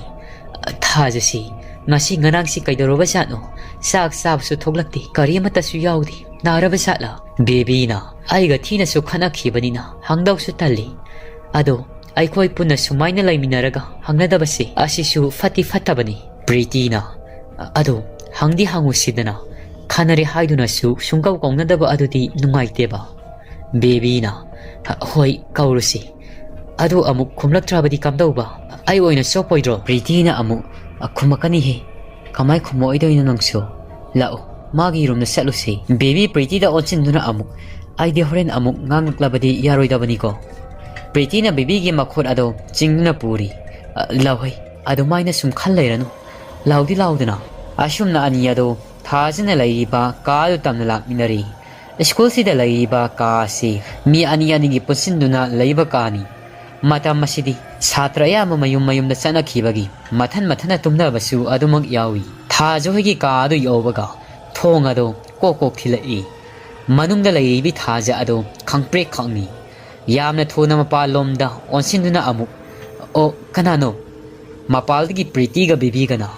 "ꯊꯥꯖꯁꯤ ꯉꯁꯤ ꯉꯔꯥꯡꯁꯤ ꯀꯩꯗꯧꯔꯕ ꯖꯥꯠꯅꯣ? ꯆꯥꯛ ꯆꯥꯕꯁꯨ ꯊꯣꯛꯂꯛꯇꯦ, ꯀꯔꯤ ꯑꯃꯠꯇꯁꯨ ꯌꯥꯎꯗꯦ꯫ ꯅꯥꯔꯕ ꯖꯥꯠꯂ?" ꯕꯦꯕꯤꯅ, "ꯑꯩꯒ ꯊꯤꯅꯁꯨ ꯈꯠꯅꯈꯤꯕꯅꯤꯅ ꯍꯪꯗꯧꯁꯨ ꯇꯜꯂꯤ꯫ ꯑꯗꯣ ꯑꯩꯈꯣꯏ ꯄꯨꯟꯅ ꯁꯨꯃꯥꯏꯅ ꯂꯩꯃꯤꯟꯅꯔꯒ ꯍꯪꯅꯗꯕꯁꯦ ꯑꯁꯤꯁꯨ ꯐꯠꯇꯤ ꯐꯠꯇꯕꯅꯤ꯫" ꯄ꯭ꯔꯤꯇꯤꯅ, "ꯑꯗꯣ ꯍꯪꯗꯤ ꯍꯪꯉꯨꯁꯤꯗꯅ, ꯈꯟꯅꯔꯦ ꯍꯥꯏꯗꯨꯅꯁꯨ ꯁꯨꯡꯀꯧ ꯀꯧꯅꯗꯕ ꯑꯗꯨꯗꯤ ꯅꯨꯡꯉꯥꯏꯇꯦꯕ꯫ ꯕꯦꯕꯤꯅ, "ꯍꯣꯏ, ꯀꯧꯔꯨꯁꯤ꯫ ꯑꯗꯨ ꯑꯃꯨꯛ ꯈꯨꯝꯂꯛꯇ꯭ꯔꯕꯗꯤ ꯀꯝꯗꯧꯕ? ꯑꯩ ꯑꯣꯏꯅ ꯆꯣꯞꯄꯣꯏꯗ꯭ꯔꯣ?" ꯄ꯭ꯔꯤꯇꯤꯅ ꯑꯃꯨꯛ, "ꯈꯨꯝꯃꯛꯀꯅꯤꯍꯦ꯫ ꯀꯃꯥꯏ ꯈꯨꯝꯃꯛꯑꯣꯏꯗꯣꯏꯅꯣ ꯅꯪꯁꯨ? ꯂꯥꯛꯑꯣ, ꯃꯥꯒꯤ ꯔꯨꯝꯗ ꯆꯠꯂꯨꯁꯤ꯫" ꯕꯦꯕꯤ ꯄ꯭ꯔꯤꯇꯤꯗ ꯑꯣꯟꯁꯤꯟꯗꯨꯅ ꯑꯃꯨꯛ, "ꯑꯩꯗꯤ ꯍꯣꯔꯦꯟ ꯑꯃꯨꯛ ꯉꯥꯡꯂꯛꯂꯕꯗꯤ ꯌꯥꯔꯣꯏꯗꯕꯅꯤꯀꯣ?" ꯄ꯭ꯔꯤꯇꯤꯅ ꯕꯦꯕꯤꯒꯤ ꯃꯈꯨꯠ ꯑꯗꯣ ꯆꯤꯡꯗꯨꯅ ꯄꯨꯔꯤ꯫ "ꯑ, ꯂꯥꯎꯍꯩ, ꯑꯗꯨꯃꯥꯏꯅ ꯁꯨꯝ ꯈꯜ ꯂꯩꯔꯅꯨ꯫ ꯂꯥꯎꯗꯤ ꯂꯥꯎꯗꯅ꯫" ꯑꯁꯨꯝꯅ ꯑꯅꯤ ꯑꯗꯣ ꯊꯥꯖꯅ ꯂꯩꯔꯤꯕ ꯀꯥ ꯑꯗꯨ ꯇꯝꯅ ꯂꯥꯛꯃꯤꯟꯅꯔꯤ꯫ ꯁ꯭ꯀꯨꯜꯁꯤꯗ ꯂꯩꯔꯤꯕ ꯀꯥ ꯑꯁꯤ ꯃꯤ ꯑꯅꯤ ꯑꯅꯤꯒꯤ ꯄꯨꯟꯁꯤꯟꯗꯨꯅ ꯂꯩꯕ ꯀꯥꯅꯤ꯫ ꯃꯇꯝ ꯑꯁꯤꯗꯤ ꯁꯥꯇ꯭ꯔ ꯑꯌꯥꯝꯕ ꯃꯌꯨꯝ ꯃꯌꯨꯝꯗ ꯆꯠꯅꯈꯤꯕꯒꯤ ꯃꯊꯟ ꯃꯊꯟꯅ ꯇꯨꯝꯅꯕꯁꯨ ꯑꯗꯨꯃꯛ ꯌꯥꯎꯏ꯫ ꯊꯥꯖ ꯍꯣꯏꯒꯤ ꯀꯥ ꯑꯗꯨ ꯌꯧꯕꯒ ꯊꯣꯡ ꯑꯗꯨ ꯀꯣꯛ ꯀꯣꯛ ꯊꯤꯜꯂꯛꯏ꯫ ꯃꯅꯨꯡꯗ ꯂꯩꯔꯤꯕꯤ ꯊꯥꯖ ꯑꯗꯨ ꯈꯪꯄ꯭ꯔꯦꯛ ꯈꯪꯉꯤ꯫ ꯌꯥꯝꯅ ꯊꯨꯅ ꯃꯄꯥꯟꯂꯣꯝꯗ ꯑꯣꯟꯁꯤꯟꯗꯨꯅ ꯑꯃꯨꯛ, "ꯑꯣ, ꯀꯅꯥꯅꯣ?" ꯃꯄꯥꯜꯗꯒꯤ ꯄ꯭ꯔꯤꯇꯤꯒ ꯕꯤꯕꯤꯒꯅ,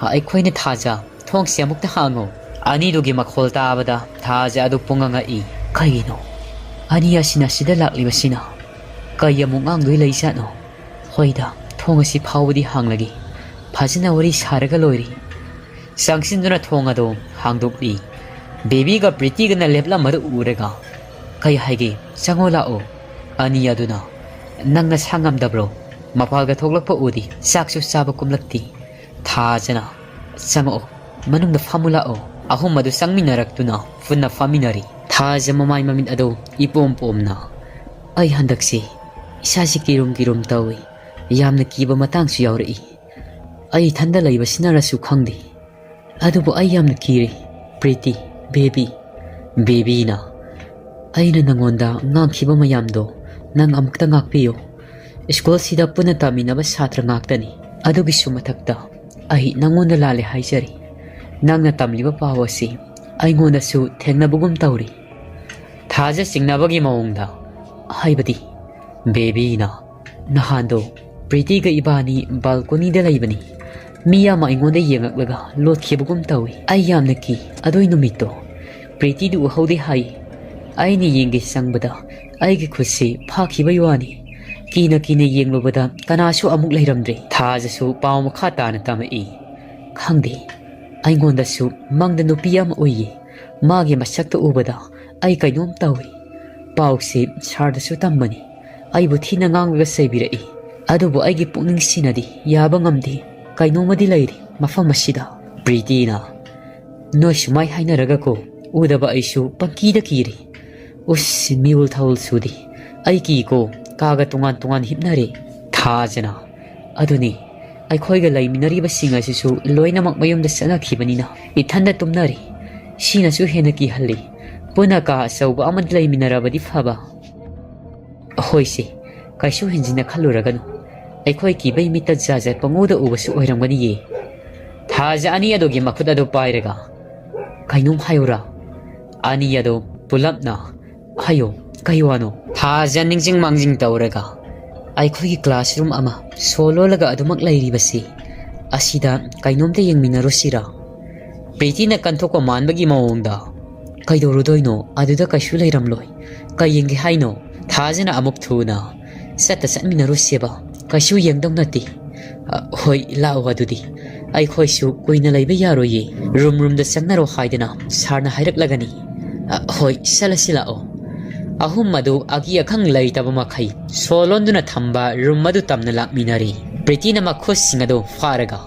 "ꯑꯩꯈꯣꯏꯅ ꯊꯥꯖ, ꯊꯣꯡꯁꯦ ꯑꯃꯨꯛꯇ ꯍꯥꯡꯉꯣ꯫" ꯑꯅꯤꯗꯨꯒꯤ ꯃꯈꯣꯜ ꯇꯥꯕꯗ ꯊꯥꯖ ꯑꯗꯨ ꯄꯨꯡꯉ ꯉꯛꯏ꯫ "ꯀꯩꯒꯤꯅꯣ ꯑꯅꯤ ꯑꯁꯤꯅ ꯁꯤꯗ ꯂꯥꯛꯂꯤꯕꯁꯤꯅ? ꯀꯩ ꯑꯃꯨꯛ ꯉꯥꯡꯗꯣꯏ ꯂꯩꯖꯥꯠꯅꯣ? ꯍꯣꯏꯗ, ꯊꯣꯡ ꯑꯁꯤ ꯐꯥꯎꯕꯗꯤ ꯍꯥꯡꯂꯒꯦ꯫ ꯐꯖꯅ ꯋꯥꯔꯤ ꯁꯥꯔꯒ ꯂꯣꯏꯔꯦ꯫" ꯆꯪꯁꯤꯟꯗꯨꯅ ꯊꯣꯡ ꯑꯗꯨ ꯍꯥꯡꯗꯣꯛꯂꯤ꯫ ꯕꯦꯕꯤꯒ ꯄ꯭ꯔꯤꯇꯤꯒꯅ ꯂꯦꯞꯂꯝꯕꯗꯨ ꯎꯔꯒ, "ꯀꯩ ꯍꯥꯏꯒꯦ? ꯆꯪꯉꯣ ꯂꯥꯛꯑꯣ꯫" ꯑꯅꯤ ꯑꯗꯨꯅ, "ꯅꯪ ꯅꯁꯥ ꯉꯝꯗꯕ꯭ꯔꯣ? ꯃꯄꯥꯜꯒ ꯊꯣꯛꯂꯛꯄ ꯎꯗꯦ, ꯆꯥꯛꯁꯨ ꯆꯥꯕ ꯀꯨꯝꯂꯛꯇꯦ꯫" ꯊꯥꯖꯅ, "ꯆꯪꯉꯛꯑꯣ, ꯃꯅꯨꯡꯗ ꯐꯝꯃꯨ ꯂꯥꯛꯑꯣ꯫" ꯑꯍꯨꯝ ꯑꯗꯨ ꯆꯪꯃꯤꯟꯅꯔꯛꯇꯨꯅ ꯄꯨꯟꯅ ꯐꯝꯃꯤꯟꯅꯔꯤ꯫ ꯊꯥꯖ ꯃꯃꯥꯏ ꯃꯃꯤꯠ ꯑꯗꯨ ꯏꯄꯣꯝ ꯄꯣꯝꯅ, "ꯑꯩ ꯍꯟꯗꯛꯁꯤ ꯏꯁꯥꯁꯤ ꯀꯤꯔꯨꯝ ꯀꯤꯔꯨꯝ ꯇꯧꯏ꯫ ꯌꯥꯝꯅ ꯀꯤꯕ ꯃꯇꯥꯡꯁꯨ ꯌꯥꯎꯔꯛꯏ꯫ ꯑꯩ ꯏꯊꯟꯗ ꯂꯩꯕꯁꯤꯅꯔꯁꯨ ꯈꯪꯗꯦ꯫ ꯑꯗꯨꯕꯨ ꯑꯩ ꯌꯥꯝꯅ ꯀꯤꯔꯦ, ꯄ꯭ꯔꯤꯇꯤ, ꯕꯦꯕꯤ꯫" ꯕꯦꯕꯤꯅ, "ꯑꯩꯅ ꯅꯉꯣꯟꯗ ꯉꯥꯡꯈꯤꯕ ꯃꯌꯥꯝꯗꯣ ꯅꯪ ꯑꯃꯨꯛꯇ ꯉꯥꯛꯄꯤꯌꯨ꯫ ꯁ꯭ꯀꯨꯜꯁꯤꯗ ꯄꯨꯟꯅ ꯇꯝꯃꯤꯟꯅꯕ ꯁꯥꯇ꯭ꯔ ꯉꯥꯛꯇꯅꯤ꯫ ꯑꯗꯨꯒꯤꯁꯨ ꯃꯊꯛꯇ ꯑꯩ ꯅꯉꯣꯟꯗ ꯂꯥꯜꯂꯦ ꯍꯥꯏꯖꯔꯤ꯫ ꯅꯪꯅ ꯇꯝꯂꯤꯕ ꯄꯥꯎ ꯑꯁꯤ ꯑꯩꯉꯣꯟꯗꯁꯨ ꯊꯦꯡꯅꯕꯒꯨꯝ ꯇꯧꯔꯤ꯫" ꯊꯥꯖ ꯆꯤꯡꯅꯕꯒꯤ ꯃꯑꯣꯡꯗ, "ꯍꯥꯏꯕꯗꯤ?" ꯕꯦꯕꯤꯅ, "ꯅꯍꯥꯟꯗꯣ ꯄ꯭ꯔꯤꯇꯤꯒ ꯏꯕꯥꯅꯤ ꯕꯥꯜꯀꯣꯅꯤꯗ ꯂꯩꯕꯅꯤ꯫ ꯃꯤ ꯑꯃ ꯑꯩꯉꯣꯟꯗ ꯌꯦꯡꯉꯛꯂꯒ ꯂꯣꯠꯈꯤꯕꯒꯨꯝ ꯇꯧꯏ꯫ ꯑꯩ ꯌꯥꯝꯅ ꯀꯤ꯫ ꯑꯗꯨꯏ ꯅꯨꯃꯤꯠꯇꯣ ꯄ꯭ꯔꯤꯇꯤꯗꯨ ꯎꯍꯧꯗꯦ ꯍꯥꯏ꯫ ꯑꯩꯅ ꯌꯦꯡꯒꯦ ꯆꯪꯕꯗ ꯑꯩꯒꯤ ꯈꯨꯠꯁꯤ ꯐꯥꯈꯤꯕꯩ ꯋꯥꯅꯤ꯫ ꯀꯤꯅ ꯀꯤꯅ ꯌꯦꯡꯂꯨꯕꯗ ꯀꯅꯥꯁꯨ ꯑꯃꯨꯛ ꯂꯩꯔꯝꯗ꯭ꯔꯦ꯫" ꯊꯥꯖꯁꯨ ꯄꯥꯎ ꯃꯈꯥ ꯇꯥꯅ ꯇꯝꯃꯛꯏ꯫ "ꯈꯪꯗꯦ, ꯑꯩꯉꯣꯟꯗꯁꯨ ꯃꯪꯗ ꯅꯨꯄꯤ ꯑꯃ ꯎꯏꯌꯦ꯫ ꯃꯥꯒꯤ ꯃꯁꯛꯇꯨ ꯎꯕꯗ ꯑꯩ ꯀꯩꯅꯣꯝ ꯇꯧꯏ꯫ ꯄꯥꯎꯁꯦ ꯁꯥꯔꯗꯁꯨ ꯇꯝꯕꯅꯤ꯫ ꯑꯩꯕꯨ ꯊꯤꯅ ꯉꯥꯡꯂꯒ ꯆꯩꯕꯤꯔꯛꯏ꯫ ꯑꯗꯨꯕꯨ ꯑꯩꯒꯤ ꯄꯨꯛꯅꯤꯡꯁꯤꯅꯗꯤ ꯌꯥꯕ ꯉꯝꯗꯦ꯫ ꯀꯩꯅꯣꯝꯃꯗꯤ ꯂꯩꯔꯤ ꯃꯐꯝ ꯑꯁꯤꯗ꯫ ꯄ꯭ꯔꯤꯇꯤꯅ, "ꯅꯣꯏ ꯁꯨꯃꯥꯏ ꯍꯥꯏꯅꯔꯒꯀꯣ, ꯎꯗꯕ ꯑꯩꯁꯨ ꯄꯪꯀꯤꯗ ꯀꯤꯔꯤ꯫ ꯎꯁ, ꯃꯤꯎꯜ ꯊꯥꯎꯜ ꯁꯨꯗꯤ꯫ ꯑꯩ ꯀꯤꯀꯣ, ꯀꯥꯒ ꯇꯣꯉꯥꯟ ꯇꯣꯉꯥꯟ ꯍꯤꯞꯅꯔꯦ꯫" ꯊꯥꯖꯅ, "ꯑꯗꯨꯅꯤ, ꯑꯩꯈꯣꯏꯒ ꯂꯩꯃꯤꯟꯅꯔꯤꯕꯁꯤꯡ ꯑꯁꯤꯁꯨ ꯂꯣꯏꯅꯃꯛ ꯃꯌꯨꯝꯗ ꯆꯠꯅꯈꯤꯕꯅꯤꯅ ꯏꯊꯟꯗ ꯇꯨꯝꯅꯔꯤ꯫ ꯁꯤꯅꯁꯨ ꯍꯦꯟꯅ ꯀꯤꯍꯜꯂꯤ꯫ ꯄꯨꯟꯅ ꯀꯥ ꯑꯆꯧꯕ ꯑꯃꯗ ꯂꯩꯃꯤꯟꯅꯔꯕꯗꯤ ꯐꯕ꯫" "ꯍꯣꯏꯁꯦ, ꯀꯩꯁꯨ ꯍꯦꯟꯖꯤꯟꯅ ꯈꯜꯂꯨꯔꯒꯅꯨ꯫ ꯑꯩꯈꯣꯏ ꯀꯤꯕꯩ ꯃꯤꯠꯇ ꯖꯥꯠ ꯖꯥꯠ ꯄꯪꯎꯗ ꯎꯕꯁꯨ ꯑꯣꯏꯔꯝꯒꯅꯤꯌꯦ꯫" ꯊꯥꯖ ꯑꯅꯤ ꯑꯗꯨꯒꯤ ꯃꯈꯨꯠ ꯑꯗꯨ ꯄꯥꯏꯔꯒ, "ꯀꯩꯅꯣꯝ ꯍꯥꯏꯌꯨꯔꯥ?" ꯑꯅꯤ ꯑꯗꯨ ꯄꯨꯂꯞꯅ, "ꯍꯥꯏꯌꯣ, ꯀꯩ ꯋꯥꯅꯣ?" ꯊꯥꯖ ꯅꯤꯡꯁꯤꯡ ꯃꯥꯡꯖꯤꯡ ꯇꯧꯔꯒ, "ꯑꯩꯈꯣꯏꯒꯤ ꯀ꯭ꯂꯥꯁꯔꯨꯝ ꯑꯃ ꯁꯣ ꯂꯣꯜꯂꯒ ꯑꯗꯨꯃꯛ ꯂꯩꯔꯤꯕꯁꯤ, ꯑꯁꯤꯗ ꯀꯩꯅꯣꯝꯇ ꯌꯦꯡꯃꯤꯟꯅꯔꯨꯁꯤꯔꯥ?" ꯄ꯭ꯔꯤꯇꯤꯅ ꯀꯟꯊꯣꯛꯄ ꯃꯥꯟꯕꯒꯤ ꯃꯑꯣꯡꯗ, "ꯀꯩꯗꯧꯔꯨꯗꯣꯏꯅꯣ? ꯑꯗꯨꯗ ꯀꯩꯁꯨ ꯂꯩꯔꯝꯂꯣꯏ꯫ ꯀꯩ ꯌꯦꯡꯒꯦ ꯍꯥꯏꯅꯣ?" ꯊꯥꯖꯅ ꯑꯃꯨꯛ ꯊꯨꯅ, "ꯆꯠꯇ ꯆꯠꯃꯤꯟꯅꯔꯨꯁꯦꯕ꯫ ꯀꯩꯁꯨ ꯌꯦꯡꯗꯧ ꯅꯠꯇꯦ꯫" "ꯑ, ꯍꯣꯏ, ꯂꯥꯛꯑꯣ ꯑꯗꯨꯗꯤ꯫ ꯑꯩꯈꯣꯏꯁꯨ ꯀꯨꯏꯅ ꯂꯩꯕ ꯌꯥꯔꯣꯏꯌꯦ꯫ ꯔꯨꯝ ꯔꯨꯝꯗ ꯆꯪꯅꯔꯣ ꯍꯥꯏꯗꯅ ꯁꯥꯔꯅ ꯍꯥꯏꯔꯛꯂꯒꯅꯤ꯫" "ꯑ, ꯍꯣꯏ, ꯆꯠꯂꯁꯤ ꯂꯥꯛꯑꯣ꯫" ꯑꯍꯨꯝ ꯑꯗꯨ ꯑꯀꯤ ꯑꯈꯪ ꯂꯩꯇꯕ ꯃꯈꯩ ꯁꯣ ꯂꯣꯟꯗꯨꯅ ꯊꯝꯕ ꯔꯨꯝ ꯑꯗꯨ ꯇꯝꯅ ꯂꯥꯛꯃꯤꯟꯅꯔꯤ꯫ ꯄ꯭ꯔꯤꯇꯤꯅ ꯃꯈꯨꯠꯁꯤꯡ ꯑꯗꯨ ꯐꯥꯔꯒ,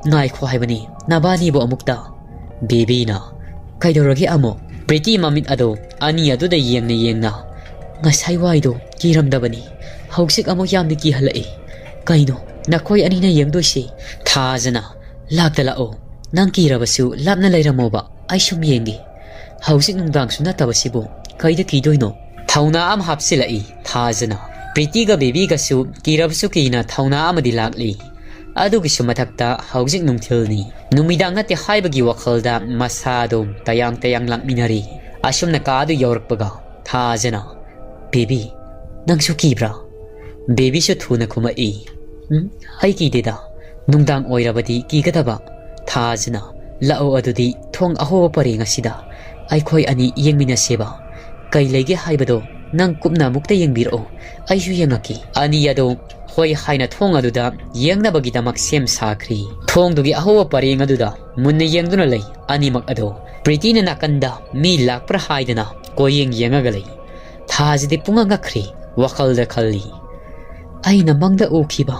"ꯉꯥꯏꯈꯣ ꯍꯥꯏꯕꯅꯤ, ꯅꯕꯥꯅꯤꯕꯨ ꯑꯃꯨꯛꯇ꯫" ꯕꯦꯕꯤꯅ, "ꯀꯩꯗꯧꯔꯒꯦ ꯑꯃꯨꯛ?" ꯄ꯭ꯔꯤꯇꯤ ꯃꯃꯤꯠ ꯑꯗꯨ ꯑꯅꯤ ꯑꯗꯨꯗ ꯌꯦꯡꯅ ꯌꯦꯡꯅ, "ꯉꯁꯥꯏ ꯋꯥꯏꯗꯣ ꯀꯤꯔꯝꯗꯕꯅꯤ, ꯍꯧꯖꯤꯛ ꯑꯃꯨꯛ ꯌꯥꯝꯅ ꯀꯤꯍꯜꯂꯛꯏ꯫ ꯀꯩꯅꯣ ꯅꯈꯣꯏ ꯑꯅꯤꯅ ꯌꯦꯡꯗꯣꯏꯁꯤ?" ꯊꯥꯖꯅ, "ꯂꯥꯛꯇ ꯂꯥꯛꯑꯣ, ꯅꯪ ꯀꯤꯔꯕꯁꯨ ꯂꯥꯞꯅ ꯂꯩꯔꯝꯃꯣꯕ, ꯑꯩ ꯁꯨꯝ ꯌꯦꯡꯒꯦ꯫ ꯍꯧꯖꯤꯛ ꯅꯨꯡꯗꯥꯡꯁꯨ ꯅꯠꯇꯕꯁꯤꯕꯨ ꯀꯩꯗ ꯀꯤꯗꯣꯏꯅꯣ?" ꯊꯧꯅꯥ ꯑꯃ ꯍꯥꯞꯆꯤꯜꯂꯛꯏ ꯊꯥꯖꯅ꯫ ꯄ꯭ꯔꯤꯇꯤꯒ ꯕꯦꯕꯤꯒꯁꯨ ꯀꯤꯔꯕꯁꯨ ꯀꯤꯅ ꯊꯧꯅꯥ ꯑꯃꯗꯤ ꯂꯥꯛꯂꯤ꯫ ꯑꯗꯨꯒꯤꯁꯨ ꯃꯊꯛꯇ ꯍꯧꯖꯤꯛ ꯅꯨꯡꯊꯤꯜꯅꯤ꯫ ꯅꯨꯃꯤꯗꯥꯡ ꯅꯠꯇꯦ ꯍꯥꯏꯕꯒꯤ ꯋꯥꯈꯜꯗ ꯃꯁꯥꯗꯣ ꯇꯌꯥꯡ ꯇꯌꯥꯡ ꯂꯥꯛꯃꯤꯟꯅꯔꯤ꯫ ꯑꯁꯨꯝꯅ ꯀꯥ ꯑꯗꯨ ꯌꯧꯔꯛꯄꯒ ꯊꯥꯖꯅ, "ꯕꯦꯕꯤ, ꯅꯪꯁꯨ ꯀꯤꯕ꯭ꯔꯥ?" ꯕꯦꯕꯤꯁꯨ ꯊꯨꯅ ꯈꯨꯝꯃꯛꯏ, "ꯎꯝ, ꯑꯩ ꯀꯤꯗꯦꯗ꯫ ꯅꯨꯡꯗꯥꯡ ꯑꯣꯏꯔꯕꯗꯤ ꯀꯤꯒꯗꯕ꯫" ꯊꯥꯖꯅ, "ꯂꯥꯛꯑꯣ ꯑꯗꯨꯗꯤ ꯊꯣꯡ ꯑꯍꯣꯕ ꯄꯔꯦꯡ ꯑꯁꯤꯗ ꯑꯩꯈꯣꯏ ꯑꯅꯤ ꯌꯦꯡꯃꯤꯟꯅꯁꯦꯕ꯫ ꯀꯩ ꯂꯩꯒꯦ ꯍꯥꯏꯕꯗꯣ ꯅꯪ ꯀꯨꯞꯅ ꯑꯃꯨꯛꯇ ꯌꯦꯡꯕꯤꯔꯛꯑꯣ, ꯑꯩꯁꯨ ꯌꯦꯡꯉꯛꯀꯦ꯫" ꯑꯅꯤ ꯑꯗꯣ ꯀꯣꯏ ꯍꯥꯏꯅ ꯊꯣꯡ ꯑꯗꯨꯗ ꯌꯦꯡꯅꯕꯒꯤꯗꯃꯛ ꯁꯦꯝ ꯁꯥꯈ꯭ꯔꯤ꯫ ꯊꯣꯡꯗꯨꯒꯤ ꯑꯍꯧꯕ ꯄꯔꯦꯡ ꯑꯗꯨꯗ ꯃꯨꯟꯅ ꯌꯦꯡꯗꯨꯅ ꯂꯩ ꯑꯅꯤꯃꯛ ꯑꯗꯣ꯫ ꯄ꯭ꯔꯤꯇꯤꯅ ꯅꯥꯀꯟꯗ ꯃꯤ ꯂꯥꯛꯄ꯭ꯔꯥ ꯍꯥꯏꯗꯅ ꯀꯣꯏꯌꯦꯡ ꯌꯦꯡꯉꯒ ꯂꯩ꯫ ꯊꯥꯖꯗꯤ ꯄꯨꯡꯉꯛ ꯉꯛꯈ꯭ꯔꯤ, ꯋꯥꯈꯜꯗ ꯈꯜꯂꯤ, "ꯑꯩꯅ ꯃꯪꯗ ꯎꯈꯤꯕ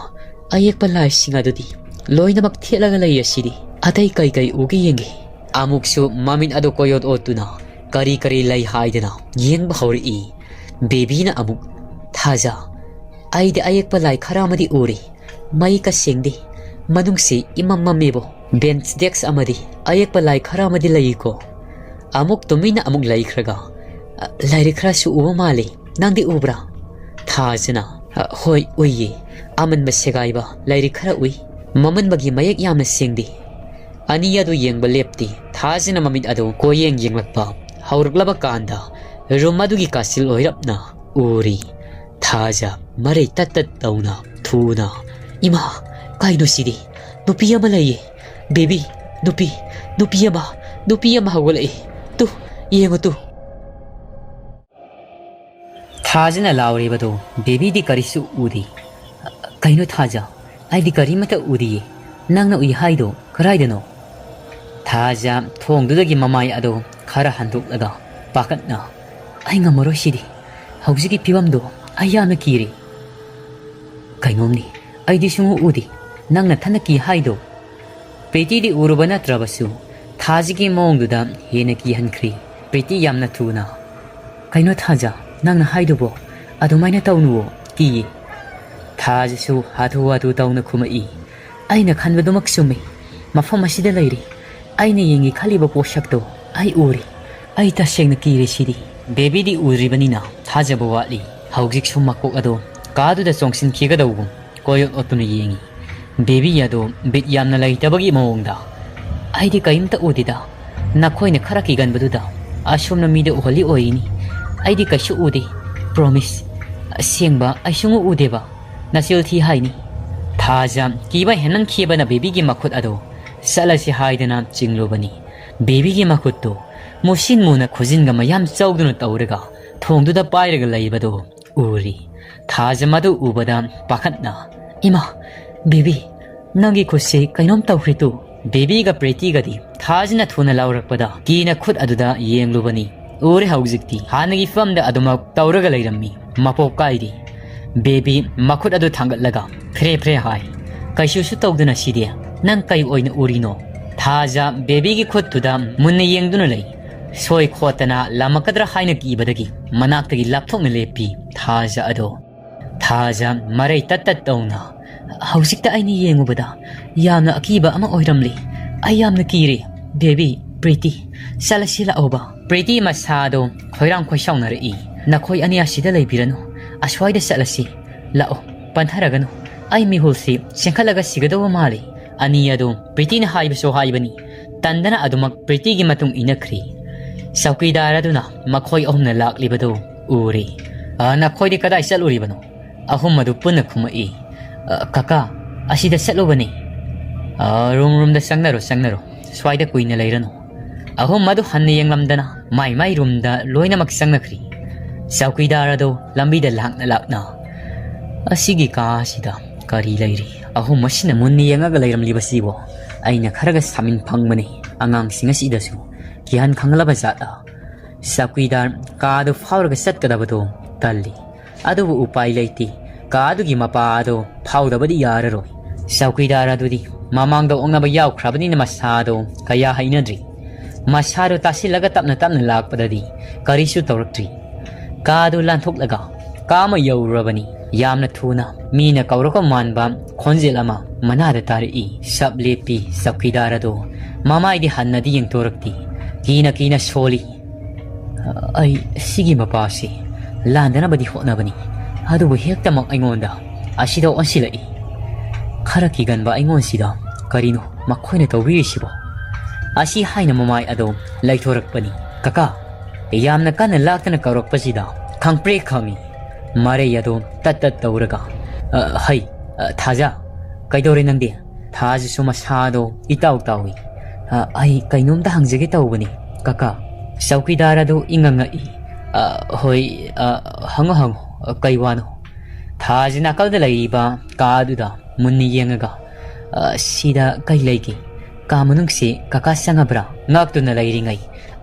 ꯑꯌꯦꯛꯄ ꯂꯥꯏꯁꯤꯡ ꯑꯗꯨꯗꯤ ꯂꯣꯏꯅꯃꯛ ꯊꯦꯠꯂꯒ ꯂꯩ ꯑꯁꯤꯗꯤ꯫ ꯑꯇꯩ ꯀꯩ ꯀꯩ ꯎꯒꯦ ꯌꯦꯡꯒꯦ"꯫ ꯑꯃꯨꯛꯁꯨ ꯃꯃꯤꯠ ꯑꯗꯨ ꯀꯣꯏꯑꯣꯠ ꯑꯣꯠꯇꯨꯅ ꯀꯔꯤ ꯀꯔꯤ ꯂꯩ ꯍꯥꯏꯗꯅ ꯌꯦꯡꯕ ꯍꯧꯔꯛꯏ꯫ ꯕꯦꯕꯤꯅ ꯑꯃꯨꯛ, "ꯊꯥꯖ, ꯑꯩꯗꯤ ꯑꯌꯦꯛꯄ ꯂꯥꯏ ꯈꯔ ꯑꯃꯗꯤ ꯎꯔꯤ꯫ ꯃꯌꯦꯛꯀ ꯁꯦꯡꯗꯦ꯫ ꯃꯅꯨꯡꯁꯤ ꯏꯃꯝ ꯃꯝꯃꯦꯕꯣ꯫ ꯕꯦꯟꯆ ꯗꯦꯛꯁ ꯑꯃꯗꯤ ꯑꯌꯦꯛꯄ ꯂꯥꯏ ꯈꯔ ꯑꯃꯗꯤ ꯂꯩꯀꯣ"꯫ ꯑꯃꯨꯛ ꯇꯨꯃꯤꯟꯅ ꯑꯃꯨꯛ ꯂꯩꯈ꯭ꯔꯒ, "ꯑ, ꯂꯥꯏꯔꯤꯛ ꯈꯔꯁꯨ ꯎꯕ ꯃꯥꯜꯂꯤ꯫ ꯅꯪꯗꯤ ꯎꯕ꯭ꯔꯥ?" ꯊꯥꯖꯅ, "ꯑ, ꯍꯣꯏ, ꯎꯏꯌꯦ꯫ ꯑꯃꯟꯕ ꯁꯦꯒꯥꯏꯕ ꯂꯥꯏꯔꯤꯛ ꯈꯔ ꯎꯏ꯫ ꯃꯃꯟꯕꯒꯤ ꯃꯌꯦꯛ ꯌꯥꯝꯅ ꯁꯦꯡꯗꯦ"꯫ ꯑꯅꯤ ꯑꯗꯨ ꯌꯦꯡꯕ ꯂꯦꯞꯇꯦ꯫ ꯊꯥꯖꯅ ꯃꯃꯤꯠ ꯑꯗꯨ ꯀꯣꯌꯦꯡ ꯌꯦꯡꯂꯛꯄ ꯍꯧꯔꯛꯂꯕ ꯀꯥꯟꯗ ꯔꯨꯝ ꯑꯗꯨꯒꯤ ꯀꯥꯆꯤꯜ ꯑꯣꯏꯔꯞꯅ ꯎꯔꯤ꯫ ꯊꯥꯖ ꯃꯔꯩ ꯇꯠ ꯇꯠ ꯇꯧꯅ ꯊꯨꯅ, "ꯏꯃꯥ, ꯀꯩꯅꯣ ꯁꯤꯗꯤ? ꯅꯨꯄꯤ ꯑꯃ ꯂꯩꯌꯦ꯫ ꯕꯦꯕꯤ, ꯅꯨꯄꯤ, ꯅꯨꯄꯤ ꯑꯃ, ꯅꯨꯄꯤ ꯑꯃ ꯍꯧꯒꯠꯂꯛꯏ꯫ ꯇꯨ, ꯌꯦꯡꯉꯨ ꯇꯨ"꯫ ꯊꯥꯖꯅ ꯂꯥꯎꯔꯤꯕꯗꯨ ꯕꯦꯕꯤꯗꯤ ꯀꯔꯤꯁꯨ ꯎꯗꯦ꯫ "ꯀꯩꯅꯣ ꯊꯥꯖ? ꯑꯩꯗꯤ ꯀꯔꯤꯃꯠꯇ ꯎꯗꯤꯌꯦ꯫ ꯅꯪꯅ ꯎꯏ ꯍꯥꯏꯗꯣ ꯀꯗꯥꯏꯗꯅꯣ?" ꯊꯥꯖ ꯊꯣꯡꯗꯨꯗꯒꯤ ꯃꯃꯥꯏ ꯑꯗꯨ ꯈꯔ ꯍꯟꯗꯣꯛꯂꯒ ꯄꯥꯈꯠꯅ, "ꯑꯩ ꯉꯝꯃꯔꯣꯏ ꯁꯤꯗꯤ꯫ ꯍꯧꯖꯤꯛꯀꯤ ꯐꯤꯕꯝꯗꯣ ꯑꯩ ꯌꯥꯝꯅ ꯀꯤꯔꯦ"꯫ "ꯀꯩꯅꯣꯝꯅꯤ, ꯑꯩꯗꯤ ꯁꯨꯡꯎ ꯎꯗꯦ꯫ ꯅꯪ ꯅꯊꯟꯅ ꯀꯤ ꯍꯥꯏꯗꯣ"꯫ ꯄ꯭ꯔꯤꯇꯤꯗꯤ ꯎꯔꯨꯕ ꯅꯠꯇ꯭ꯔꯕꯁꯨ ꯊꯥꯖꯒꯤ ꯃꯑꯣꯡꯗꯨꯗ ꯍꯦꯟꯅ ꯀꯤꯍꯟꯈ꯭ꯔꯤ꯫ ꯄ꯭ꯔꯤꯇꯤ ꯌꯥꯝꯅ ꯊꯨꯅ, "ꯀꯩꯅꯣ ꯊꯥꯖ, ꯅꯪꯅ ꯍꯥꯏꯗꯨꯕꯣ? ꯑꯗꯨꯃꯥꯏꯅ ꯇꯧꯅꯨꯋꯣ, ꯀꯤꯌꯦ"꯫ ꯊꯥꯖꯁꯨ ꯍꯥꯊꯨ ꯍꯥꯊꯨ ꯇꯧꯅ ꯈꯨꯝꯃꯛꯏ, "ꯑꯩꯅ ꯈꯟꯕꯗꯨꯃꯛ ꯆꯨꯝꯃꯤ꯫ ꯃꯐꯝ ꯑꯁꯤꯗ ꯂꯩꯔꯤ꯫ ꯑꯩꯅ ꯌꯦꯡꯒꯦ ꯈꯜꯂꯤꯕ ꯄꯣꯠꯁꯛꯇꯣ ꯑꯩ ꯎꯔꯦ꯫ ꯑꯩ ꯇꯁꯦꯡꯅ ꯀꯤꯔꯦ ꯁꯤꯗꯤ"꯫ ꯕꯦꯕꯤꯗꯤ ꯎꯗ꯭ꯔꯤꯕꯅꯤꯅ ꯊꯥꯖꯕ ꯋꯥꯠꯂꯤ꯫ ꯍꯧꯖꯤꯛꯁꯨ ꯃꯀꯣꯛ ꯑꯗꯣ ꯀꯥꯗꯨꯗ ꯆꯣꯡꯁꯤꯟꯈꯤꯒꯗꯧꯕꯒꯨꯝ ꯀꯣꯏꯑꯣꯠ ꯑꯣꯠꯇꯨꯅ ꯌꯦꯡꯉꯤ꯫ ꯕꯦꯕꯤ ꯑꯗꯣ ꯕꯤꯠ ꯌꯥꯝꯅ ꯂꯩꯇꯕꯒꯤ ꯃꯑꯣꯡꯗ, "ꯑꯩꯗꯤ ꯀꯔꯤꯝꯇ ꯎꯗꯦꯗ꯫ ꯅꯈꯣꯏꯅ ꯈꯔ ꯀꯤꯒꯟꯕꯗꯨꯗ ꯑꯁꯣꯝꯅ ꯃꯤꯗ ꯎꯍꯜꯂꯤ ꯑꯣꯏꯔꯤꯅꯤ꯫ ꯑꯩꯗꯤ ꯀꯩꯁꯨ ꯎꯗꯦ꯫ ꯄ꯭ꯔꯣꯃꯤꯁ꯫ ꯑꯁꯦꯡꯕ ꯑꯩ ꯁꯨꯡꯎ ꯎꯗꯦꯕ꯫ ꯅꯆꯤꯜ ꯊꯤ ꯍꯥꯏꯅꯤ"꯫ ꯊꯥꯖ ꯀꯤꯕ ꯍꯦꯟꯃꯟꯈꯤꯕꯅ ꯕꯦꯕꯤꯒꯤ ꯃꯈꯨꯠ ꯑꯗꯣ "ꯆꯠꯂꯁꯤ" ꯍꯥꯏꯗꯅ ꯆꯤꯡꯂꯨꯕꯅꯤ꯫ ꯕꯦꯕꯤꯒꯤ ꯃꯈꯨꯠꯇꯨ ꯃꯨꯁꯤꯟ ꯃꯨꯅ ꯈꯨꯖꯤꯟꯒ ꯃꯌꯥꯝ ꯆꯧꯗꯨꯅ ꯇꯧꯔꯒ ꯊꯣꯡꯗꯨꯗ ꯄꯥꯏꯔꯒ ꯂꯩꯕꯗꯨ ꯎꯔꯤ꯫ ꯊꯥꯖ ꯃꯗꯨ ꯎꯕꯗ ꯄꯥꯈꯠꯅ, "ꯏꯃꯥ, ꯕꯦꯕꯤ, ꯅꯪꯒꯤ ꯈꯨꯠꯁꯤ ꯀꯩꯅꯣꯝ ꯇꯧꯈ꯭ꯔꯦ ꯇꯨ!" ꯕꯦꯕꯤꯒ ꯄ꯭ꯔꯤꯇꯤꯒꯗꯤ ꯊꯥꯖꯅ ꯊꯨꯅ ꯂꯥꯎꯔꯛꯄꯗ ꯀꯤꯅ ꯈꯨꯠ ꯑꯗꯨꯗ ꯌꯦꯡꯂꯨꯕꯅꯤ꯫ ꯎꯔꯦ, ꯍꯧꯖꯤꯛꯇꯤ ꯍꯥꯟꯅꯒꯤ ꯐꯤꯕꯝꯗ ꯑꯗꯨꯃꯛ ꯇꯧꯔꯒ ꯂꯩꯔꯝꯃꯤ꯫ ꯃꯄꯣꯛ ꯀꯥꯏꯔꯤ꯫ ꯕꯦꯕꯤ ꯃꯈꯨꯠ ꯑꯗꯨ ꯊꯥꯡꯒꯠꯂꯒ ꯐ꯭ꯔꯦ ꯐ꯭ꯔꯦ ꯍꯥꯏ꯫ "ꯀꯩꯁꯨꯁꯨ ꯇꯧꯗꯅ ꯁꯤꯗꯤ꯫ ꯅꯪ ꯀꯩ ꯑꯣꯏꯅ ꯎꯔꯤꯅꯣ?" ꯊꯥꯖ ꯕꯦꯕꯤꯒꯤ ꯈꯨꯠꯇꯨꯗ ꯃꯨꯟꯅ ꯌꯦꯡꯗꯨꯅ ꯂꯩ꯫ ꯁꯣꯏ ꯈꯣꯠꯇꯅ ꯂꯥꯝꯃꯛꯀꯗ꯭ꯔꯥ ꯍꯥꯏꯅ ꯀꯤꯕꯗꯒꯤ ꯃꯅꯥꯛꯇꯒꯤ ꯂꯥꯞꯊꯣꯛꯅ ꯂꯦꯞꯄꯤ ꯊꯥꯖ ꯑꯗꯣ꯫ ꯊꯥꯖ ꯃꯔꯩ ꯇꯠ ꯇꯠ ꯇꯧꯅ, "ꯍꯧꯖꯤꯛꯇ ꯑꯩꯅ ꯌꯦꯡꯉꯨꯕꯗ ꯌꯥꯝꯅ ꯑꯀꯤꯕ ꯑꯃ ꯑꯣꯏꯔꯝꯂꯤ꯫ ꯑꯩ ꯌꯥꯝꯅ ꯀꯤꯔꯦ꯫ ꯕꯦꯕꯤ, ꯄ꯭ꯔꯤꯇꯤ, ꯆꯠꯂꯁꯤ ꯂꯥꯛꯑꯣꯕ꯫" ꯄ꯭ꯔꯤꯇꯤ ꯃꯁꯥꯗꯣ ꯈꯣꯏꯔꯥꯡ ꯈꯣꯏꯁꯥꯎꯅꯔꯛꯏ꯫ "ꯅꯈꯣꯏ ꯑꯅꯤ ꯑꯁꯤꯗ ꯂꯩꯕꯤꯔꯅꯨ, ꯑꯁ꯭ꯋꯥꯏꯗ ꯆꯠꯂꯁꯤ꯫ ꯂꯥꯛꯑꯣ, ꯄꯟꯊꯔꯒꯅꯨ꯫ ꯑꯩ ꯃꯤꯍꯨꯜꯁꯤ ꯆꯦꯟꯈꯠꯂꯒ ꯁꯤꯒꯗꯧꯕ ꯃꯥꯜꯂꯤ꯫" ꯑꯅꯤ ꯑꯗꯨ ꯄ꯭ꯔꯤꯇꯤꯅ ꯍꯥꯏꯕꯁꯨ ꯍꯥꯏꯕꯅꯤ꯫ ꯇꯟꯗꯅ ꯑꯗꯨꯃꯛ ꯄ꯭ꯔꯤꯇꯤꯒꯤ ꯃꯇꯨꯡ ꯏꯟꯅꯈ꯭ꯔꯤ꯫ ꯆꯧꯀꯤꯗꯥꯔ ꯑꯗꯨꯅ ꯃꯈꯣꯏ ꯑꯍꯨꯝꯅ ꯂꯥꯛꯂꯤꯕꯗꯨ ꯎꯔꯦ꯫ "ꯑ, ꯅꯈꯣꯏꯗꯤ ꯀꯗꯥꯏ ꯆꯠꯂꯨꯔꯤꯕꯅꯣ?" ꯑꯍꯨꯝ ꯑꯗꯨ ꯄꯨꯟꯅ ꯈꯨꯝꯃꯛꯏ꯫ "ꯑ, ꯀꯀꯥ, ꯑꯁꯤꯗ ꯆꯠꯂꯨꯕꯅꯤ꯫" "ꯑ, ꯔꯨꯝ ꯔꯨꯝꯗ ꯆꯪꯅꯔꯣ, ꯆꯪꯅꯔꯣ꯫ ꯁ꯭ꯋꯥꯏꯗ ꯀꯨꯏꯅ ꯂꯩꯔꯅꯨ꯫" ꯑꯍꯨꯝ ꯑꯗꯨ ꯍꯟꯅ ꯌꯦꯡꯂꯝꯗꯅ ꯃꯥꯏ ꯃꯥꯏ ꯔꯨꯝꯗ ꯂꯣꯏꯅꯃꯛ ꯆꯪꯅꯈ꯭ꯔꯤ꯫ ꯆꯧꯀꯤꯗꯥꯔ ꯑꯗꯨ ꯂꯝꯕꯤꯗ ꯂꯥꯛꯅ ꯂꯥꯛꯅ, "ꯑꯁꯤꯒꯤ ꯀꯥ ꯑꯁꯤꯗ ꯀꯔꯤ ꯂꯩꯔꯤ? ꯑꯍꯨꯝ ꯑꯁꯤꯅ ꯃꯨꯟꯅ ꯌꯦꯡꯉꯒ ꯂꯩꯔꯝꯂꯤꯕꯁꯤꯕꯣ? ꯑꯩꯅ ꯈꯔꯒ ꯁꯥꯃꯤꯟ ꯐꯪꯕꯅꯤ꯫ ꯑꯉꯥꯡꯁꯤꯡ ꯑꯁꯤꯗꯁꯨ ꯒ꯭ꯌꯥꯟ ꯈꯪꯂꯕ ꯖꯥꯠꯂ?" ꯆꯧꯀꯤꯗꯥꯔ ꯀꯥꯗꯨ ꯐꯥꯎꯔꯒ ꯆꯠꯀꯗꯕꯗꯨ ꯇꯜꯂꯤ꯫ ꯑꯗꯨꯕꯨ ꯎꯄꯥꯏ ꯂꯩꯇꯦ꯫ ꯀꯥ ꯑꯗꯨꯒꯤ ꯃꯄꯥ ꯑꯗꯨ ꯐꯥꯎꯗꯕꯗꯤ ꯌꯥꯔꯔꯣꯏ꯫ ꯆꯧꯀꯤꯗꯥꯔ ꯑꯗꯨꯗꯤ ꯃꯃꯥꯡꯗ ꯑꯣꯛꯅꯕ ꯌꯥꯎꯈ꯭ꯔꯕꯅꯤꯅ ꯃꯁꯥꯗꯣ ꯀꯌꯥ ꯍꯩꯅꯗ꯭ꯔꯤ꯫ ꯃꯁꯥꯗꯣ ꯇꯥꯁꯤꯜꯂꯒ ꯇꯞꯅ ꯇꯞꯅ ꯂꯥꯛꯄꯗꯗꯤ ꯀꯔꯤꯁꯨ ꯇꯧꯔꯛꯇ꯭ꯔꯤ꯫ ꯀꯥ ꯑꯗꯨ ꯂꯥꯟꯊꯣꯛꯂꯒ ꯀꯥ ꯑꯃ ꯌꯧꯔꯨꯔꯕꯅꯤ꯫ ꯌꯥꯝꯅ ꯊꯨꯅ ꯃꯤꯅ ꯀꯧꯔꯛꯄ ꯃꯥꯟꯕ ꯈꯣꯟꯖꯦꯜ ꯑꯃ ꯃꯅꯥꯗ ꯇꯥꯔꯛꯏ꯫ ꯁꯞ ꯂꯦꯞꯄꯤ꯫ ꯆꯧꯀꯤꯗꯥꯔ ꯑꯗꯨ ꯃꯃꯥꯏꯗꯤ ꯍꯟꯅꯗꯤ ꯌꯦꯡꯊꯣꯔꯛꯇꯦ꯫ ꯀꯤꯅ ꯀꯤꯅ ꯁꯣꯜꯂꯤ꯫ "ꯑꯩ ꯁꯤꯒꯤ ꯃꯄꯥꯁꯤ ꯂꯥꯟꯗꯅꯕꯗꯤ ꯍꯣꯠꯅꯕꯅꯤ, ꯑꯗꯨꯕꯨ ꯍꯦꯛꯇꯃꯛ ꯑꯩꯉꯣꯟꯗ ꯑꯁꯤꯗ ꯑꯣꯟꯁꯤꯜꯂꯛꯏ꯫ ꯈꯔ ꯀꯤꯒꯟꯕ ꯑꯩꯉꯣꯟꯁꯤꯗ ꯀꯔꯤꯅꯣ ꯃꯈꯣꯏꯅ ꯇꯧꯕꯤꯔꯤꯁꯤꯕꯣ?" ꯑꯁꯤ ꯍꯥꯏꯅ ꯃꯃꯥꯏ ꯑꯗꯨ ꯂꯩꯊꯣꯔꯛꯄꯅꯤ꯫ "ꯀꯀꯥ!" ꯌꯥꯝꯅ ꯀꯟꯅ ꯂꯥꯛꯇꯅ ꯀꯧꯔꯛꯄꯁꯤꯗ ꯈꯪꯄ꯭ꯔꯦꯛ ꯈꯪꯉꯤ꯫ ꯃꯔꯩ ꯑꯗꯨ ꯇꯠ ꯇꯠ ꯇꯧꯔꯒ, "ꯑ, ꯍꯩ, ꯑ, ꯊꯥꯖ, ꯀꯩꯗꯧꯔꯦ ꯅꯪꯗꯤ?" ꯊꯥꯖꯁꯨ ꯃꯁꯥꯗꯣ ꯏꯇꯥꯎ ꯇꯥꯎꯏ꯫ "ꯑ, ꯑꯩ ꯀꯩꯅꯣꯝꯇ ꯍꯪꯖꯒꯦ ꯇꯧꯕꯅꯤ, ꯀꯀꯥ꯫" ꯆꯧꯀꯤꯗꯥꯔ ꯑꯗꯨ ꯏꯉꯛ ꯉꯛꯏ꯫ "ꯑ, ꯍꯣꯏ, ꯑ, ꯍꯪꯉꯣ, ꯍꯪꯉꯣ꯫ ꯑ, ꯀꯩ ꯋꯥꯅꯣ?" ꯊꯥꯁꯤ ꯅꯥꯀꯜꯗ ꯂꯩꯔꯤꯕ ꯀꯥꯗꯨꯗ ꯃꯨꯟꯅ ꯌꯦꯡꯉꯒ, "ꯑ, ꯁꯤꯗ ꯀꯩ ꯂꯩꯒꯦ? ꯀꯥ ꯃꯅꯨꯡꯁꯤ ꯀꯀꯥ ꯆꯪꯉꯕ꯭ꯔꯥ?" ꯉꯥꯛꯇꯨꯅ ꯂꯩꯔꯤꯉꯩ,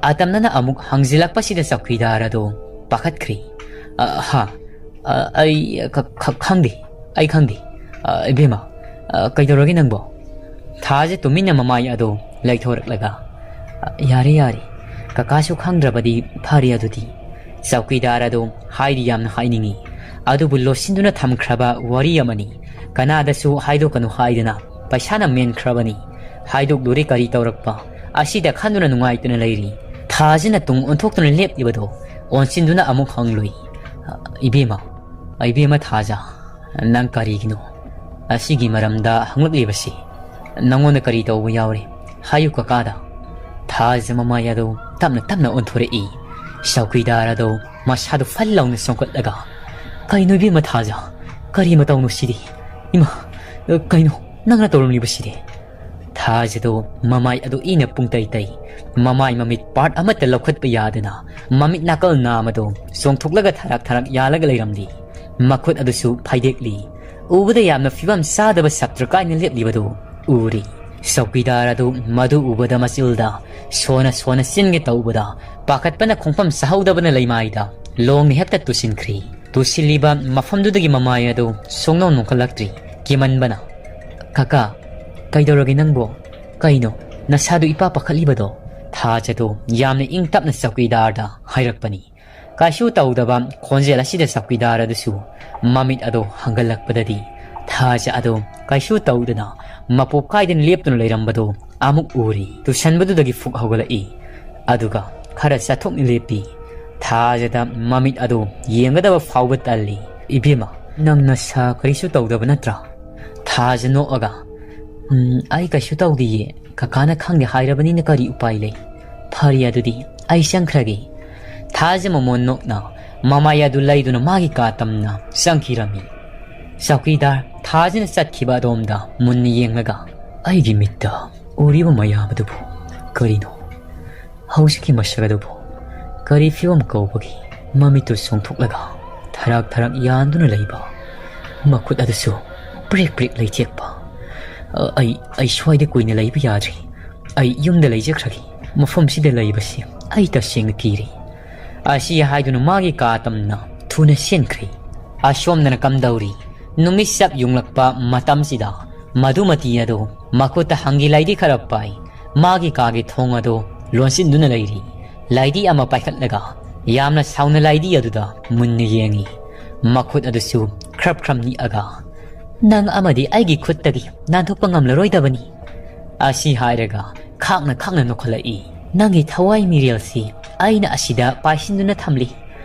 ꯑꯇꯝꯅꯅ ꯑꯃꯨꯛ ꯍꯪꯖꯤꯜꯂꯛꯄꯁꯤꯗ ꯆꯧꯀꯤꯗꯥꯔ ꯑꯗꯣ ꯄꯥꯈꯠꯈ꯭ꯔꯦ꯫ "ꯑ, ꯍꯥ? ꯑ, ꯑꯩ ꯈ-, ꯈ-, ꯈꯪꯗꯦ꯫ ꯑꯩ ꯈꯪꯗꯦ꯫ ꯑ, ꯏꯕꯦꯝꯃ, ꯑ, ꯀꯩꯗꯧꯔꯒꯦ ꯅꯪꯕꯣ?" ꯊꯥꯁꯦ ꯇꯨꯃꯤꯟꯅ ꯃꯃꯥꯏ ꯑꯗꯣ ꯂꯩꯊꯣꯔꯛꯂꯒ, "ꯑ, ꯌꯥꯔꯦ, ꯌꯥꯔꯦ꯫ ꯀꯀꯥꯁꯨ ꯈꯪꯗ꯭ꯔꯕꯗꯤ ꯐꯔꯦ ꯑꯗꯨꯗꯤ꯫" ꯆꯧꯀꯤꯗꯥꯔ ꯑꯗꯣ ꯍꯥꯏꯗꯤ ꯌꯥꯝꯅ ꯍꯥꯏꯅꯤꯡꯉꯤ, ꯑꯗꯨꯕꯨ ꯂꯣꯠꯁꯤꯟꯗꯨꯅ ꯊꯝꯈ꯭ꯔꯕ ꯋꯥꯔꯤ ꯑꯃꯅꯤ꯫ ꯀꯅꯥꯗꯁꯨ ꯍꯥꯏꯗꯣꯛꯀꯅꯨ ꯍꯥꯏꯗꯅ ꯄꯩꯁꯥꯅ ꯃꯦꯟꯈ꯭ꯔꯕꯅꯤ꯫ ꯍꯥꯏꯗꯣꯛꯂꯨꯔꯦ ꯀꯔꯤ ꯇꯧꯔꯛꯄ? ꯑꯁꯤꯗ ꯈꯟꯗꯨꯅ ꯅꯨꯡꯉꯥꯏꯇꯅ ꯂꯩꯔꯤ꯫ ꯊꯥꯁꯤꯅ ꯇꯨꯡ ꯑꯣꯟꯊꯣꯛꯇꯨꯅ ꯂꯦꯞꯂꯤꯕꯗꯣ ꯑꯣꯟꯁꯤꯟꯗꯨꯅ ꯑꯃꯨꯛ ꯍꯪꯂꯨꯏ, "ꯏꯕꯦꯝꯃ, ꯏꯕꯦꯝꯃ ꯊꯥꯖ, ꯅꯪ ꯀꯔꯤꯒꯤꯅꯣ ꯑꯁꯤꯒꯤ ꯃꯔꯝꯗ ꯍꯪꯂꯛꯂꯤꯕꯁꯤ? ꯅꯪꯉꯣꯟꯗ ꯀꯔꯤ ꯇꯧꯕ ꯌꯥꯎꯔꯦ? ꯍꯥꯏꯌꯨ ꯀꯀꯥꯗ꯫" ꯊꯥꯖ ꯃꯃꯥꯏ ꯑꯗꯨ ꯇꯞꯅ ꯇꯞꯅ ꯑꯣꯟꯊꯣꯔꯛꯏ꯫ ꯆꯧꯀꯤꯗꯥꯔ ꯑꯗꯨ ꯃꯁꯥꯗꯨ ꯐꯜ ꯂꯥꯎꯅ ꯆꯣꯡꯈꯠꯂꯒ, "ꯀꯩꯅꯣ ꯏꯕꯦꯝꯃ ꯊꯥꯖ? ꯀꯔꯤ ꯃꯇꯧꯅꯣ ꯁꯤꯗꯤ? ꯏꯃꯥ, ꯀꯩꯅꯣ ꯅꯪꯅ ꯇꯧꯔꯝꯂꯤꯕꯁꯤꯗꯤ?" ꯊꯥꯖꯗꯣ ꯃꯃꯥꯏ ꯑꯗꯨ ꯏꯅ ꯄꯨꯡꯇꯩ ꯇꯩ꯫ ꯃꯃꯥꯏ ꯃꯃꯤꯠ ꯄꯥꯔꯠ ꯑꯃꯠꯇ ꯂꯧꯈꯠꯄ ꯌꯥꯗꯅ ꯃꯃꯤꯠ ꯅꯥꯀꯜ ꯅꯥꯝ ꯑꯗꯨ ꯆꯣꯡꯊꯣꯛꯂꯒ ꯊꯔꯥꯛ ꯊꯔꯥꯛ ꯌꯥꯜꯂꯒ ꯂꯩꯔꯝꯂꯤ꯫ ꯃꯈꯨꯠ ꯑꯗꯨꯁꯨ ꯐꯩꯗꯦꯛꯂꯤ꯫ ꯎꯕꯗ ꯌꯥꯝꯅ ꯐꯤꯕꯝ ꯆꯥꯗꯕ ꯁꯥꯇ꯭ꯔ ꯀꯥꯏꯅ ꯂꯦꯞꯂꯤꯕꯗꯨ ꯎꯔꯤ꯫ ꯆꯧꯀꯤꯗꯥꯔ ꯑꯗꯨ ꯃꯗꯨ ꯎꯕꯗ ꯃꯆꯤꯜꯗ ꯁꯣꯅ ꯁꯣꯅ ꯆꯤꯟꯒꯦ ꯇꯧꯕꯗ ꯄꯥꯈꯠꯄꯅ ꯈꯣꯡꯐꯝ ꯆꯥꯍꯧꯗꯕꯅ ꯂꯩꯃꯥꯏꯗ ꯂꯣꯡꯅ ꯍꯦꯛꯇ ꯇꯨꯁꯤꯟꯈ꯭ꯔꯤ꯫ ꯇꯨꯁꯤꯜꯂꯤꯕ ꯃꯐꯝꯗꯨꯗꯒꯤ ꯃꯃꯥꯏ ꯑꯗꯨ ꯁꯨꯡꯅꯣꯡ ꯅꯣꯡꯈꯠꯂꯛꯇ꯭ꯔꯤ꯫ ꯀꯤꯃꯟꯕꯅ, "ꯀꯀꯥ, ꯀꯩꯗꯧꯔꯒꯦ ꯅꯪꯕꯣ? ꯀꯩꯅꯣ ꯅꯁꯥꯗꯨ ꯏꯄꯥ ꯄꯥꯈꯠꯂꯤꯕꯗꯣ?" ꯊꯥꯖꯗꯣ ꯌꯥꯝꯅ ꯏꯪ ꯇꯞꯅ ꯆꯧꯀꯤꯗꯥꯔꯗ ꯍꯥꯏꯔꯛꯄꯅꯤ꯫ ꯀꯩꯁꯨ ꯇꯧꯗꯕ ꯈꯣꯟꯖꯦꯜ ꯑꯁꯤꯗ ꯆꯧꯀꯤꯗꯥꯔ ꯑꯗꯨꯁꯨ ꯃꯃꯤꯠ ꯑꯗꯨ ꯍꯪꯒꯠꯂꯛꯄꯗꯗꯤ ꯊꯥꯖ ꯑꯗꯨ ꯀꯩꯁꯨ ꯇꯧꯗꯅ ꯃꯄꯣꯞ ꯀꯥꯏꯗꯅ ꯂꯦꯞꯇꯨꯅ ꯂꯩꯔꯝꯕꯗꯨ ꯑꯃꯨꯛ ꯎꯔꯤ꯫ ꯇꯨꯁꯟꯕꯗꯨꯗꯒꯤ ꯐꯨꯛ ꯍꯧꯒꯠꯂꯛꯏ꯫ ꯑꯗꯨꯒ ꯈꯔ ꯆꯠꯊꯣꯛꯅ ꯂꯦꯞꯄꯤ꯫ ꯊꯥꯖꯗ ꯃꯃꯤꯠ ꯑꯗꯨ ꯌꯦꯡꯒꯗꯕ ꯐꯥꯎꯕ ꯇꯜꯂꯤ꯫ "ꯏꯕꯦꯝꯃ, ꯅꯪ ꯅꯁꯥ ꯀꯔꯤꯁꯨ ꯇꯧꯗꯕ ꯅꯠꯇ꯭ꯔꯥ?" ꯊꯥꯖ ꯅꯣꯛꯑꯒ, "ꯎꯝ, ꯑꯩ ꯀꯩꯁꯨ ꯇꯧꯗꯤꯌꯦ꯫ ꯀꯀꯥꯅ ꯈꯪꯗꯦ ꯍꯥꯏꯔꯕꯅꯤꯅ ꯀꯔꯤ ꯎꯄꯥꯏ ꯂꯩ? ꯐꯔꯦ ꯑꯗꯨꯗꯤ, ꯑꯩ ꯆꯪꯈ꯭ꯔꯒꯦ꯫" ꯊꯥꯖ ꯃꯃꯣꯟ ꯅꯣꯛꯅ ꯃꯃꯥꯏ ꯑꯗꯨ ꯂꯩꯗꯨꯅ ꯃꯥꯒꯤ ꯀꯥ ꯇꯝꯅ ꯆꯪꯈꯤꯔꯝꯃꯤ꯫ ꯆꯧꯀꯤꯗꯥꯔ ꯊꯥꯖꯅ ꯆꯠꯈꯤꯕ ꯑꯗꯣꯝꯗ ꯃꯨꯟꯅ ꯌꯦꯡꯂꯒ, "ꯑꯩꯒꯤ ꯃꯤꯠꯇ ꯎꯔꯤꯕ ꯃꯌꯥꯝ ꯑꯗꯨꯕꯨ ꯀꯔꯤꯅꯣ? ꯍꯧꯖꯤꯛꯀꯤ ꯃꯁꯛ ꯑꯗꯨꯕꯨ ꯀꯔꯤ ꯐꯤꯕꯝ ꯀꯧꯕꯒꯦ?" ꯃꯃꯤꯠꯇꯨ ꯆꯣꯡꯊꯣꯛꯂꯒ ꯊꯔꯥꯛ ꯊꯔꯥꯛ ꯌꯥꯟꯗꯨꯅ ꯂꯩꯕ ꯃꯈꯨꯠ ꯑꯗꯨꯁꯨ ꯄ꯭ꯔꯤꯛ ꯄ꯭ꯔꯤꯛ ꯂꯩꯊꯦꯛꯄ꯫ "ꯑ, ꯑꯩ, ꯑꯩ ꯁ꯭ꯋꯥꯏꯗ ꯀꯨꯏꯅ ꯂꯩꯕ ꯌꯥꯗ꯭ꯔꯤ꯫ ꯑꯩ ꯌꯨꯝꯗ ꯂꯩꯖꯈ꯭ꯔꯒꯦ꯫ ꯃꯐꯝꯁꯤꯗ ꯂꯩꯕꯁꯤ ꯑꯩ ꯇꯁꯦꯡꯅ ꯀꯤꯔꯦ"꯫ ꯑꯁꯤ ꯍꯥꯏꯗꯨꯅ ꯃꯥꯒꯤ ꯀꯥ ꯇꯝꯅ ꯊꯨꯅ ꯆꯦꯟꯈ꯭ꯔꯦ꯫ ꯑꯁꯣꯝꯗꯅ ꯀꯝꯗꯧꯔꯤ? ꯅꯨꯃꯤꯠ ꯆꯞ ꯌꯨꯡꯂꯛꯄ ꯃꯇꯝꯁꯤꯗ ꯃꯗꯨꯃꯇꯤ ꯑꯗꯨ ꯃꯈꯨꯠꯇ ꯍꯪꯒꯤ ꯂꯥꯏꯗꯤ ꯈꯔ ꯄꯥꯏ꯫ ꯃꯥꯒꯤ ꯀꯥꯒꯤ ꯊꯣꯡ ꯑꯗꯨ ꯂꯣꯟꯁꯤꯟꯗꯨꯅ ꯂꯩꯔꯤ꯫ ꯂꯥꯏꯗꯤ ꯑꯃ ꯄꯥꯏꯈꯠꯂꯒ ꯌꯥꯝꯅ ꯁꯥꯎꯅ ꯂꯥꯏꯗꯤ ꯑꯗꯨꯗ ꯃꯨꯟꯅ ꯌꯦꯡꯉꯤ꯫ ꯃꯈꯨꯠ ꯑꯗꯨꯁꯨ ꯈ꯭ꯔꯞ ꯈ꯭ꯔꯞ ꯅꯤꯛꯑꯒ, "ꯅꯪ ꯑꯃꯗꯤ ꯑꯩꯒꯤ ꯈꯨꯠꯇꯒꯤ ꯅꯥꯟꯊꯣꯛꯄ ꯉꯝꯂꯔꯣꯏꯗꯕꯅꯤ"꯫ ꯑꯁꯤ ꯍꯥꯏꯔꯒ ꯈꯥꯛꯅ ꯈꯥꯛꯅ ꯅꯣꯛꯈꯠꯂꯛꯏ꯫ "ꯅꯪꯒꯤ ꯊꯋꯥꯏ ꯃꯤꯔꯦꯜꯁꯤ ꯑꯩꯅ ꯑꯁꯤꯗ ꯄꯥꯏꯁꯤꯟꯗꯨꯅ ꯊꯝꯂꯤ꯫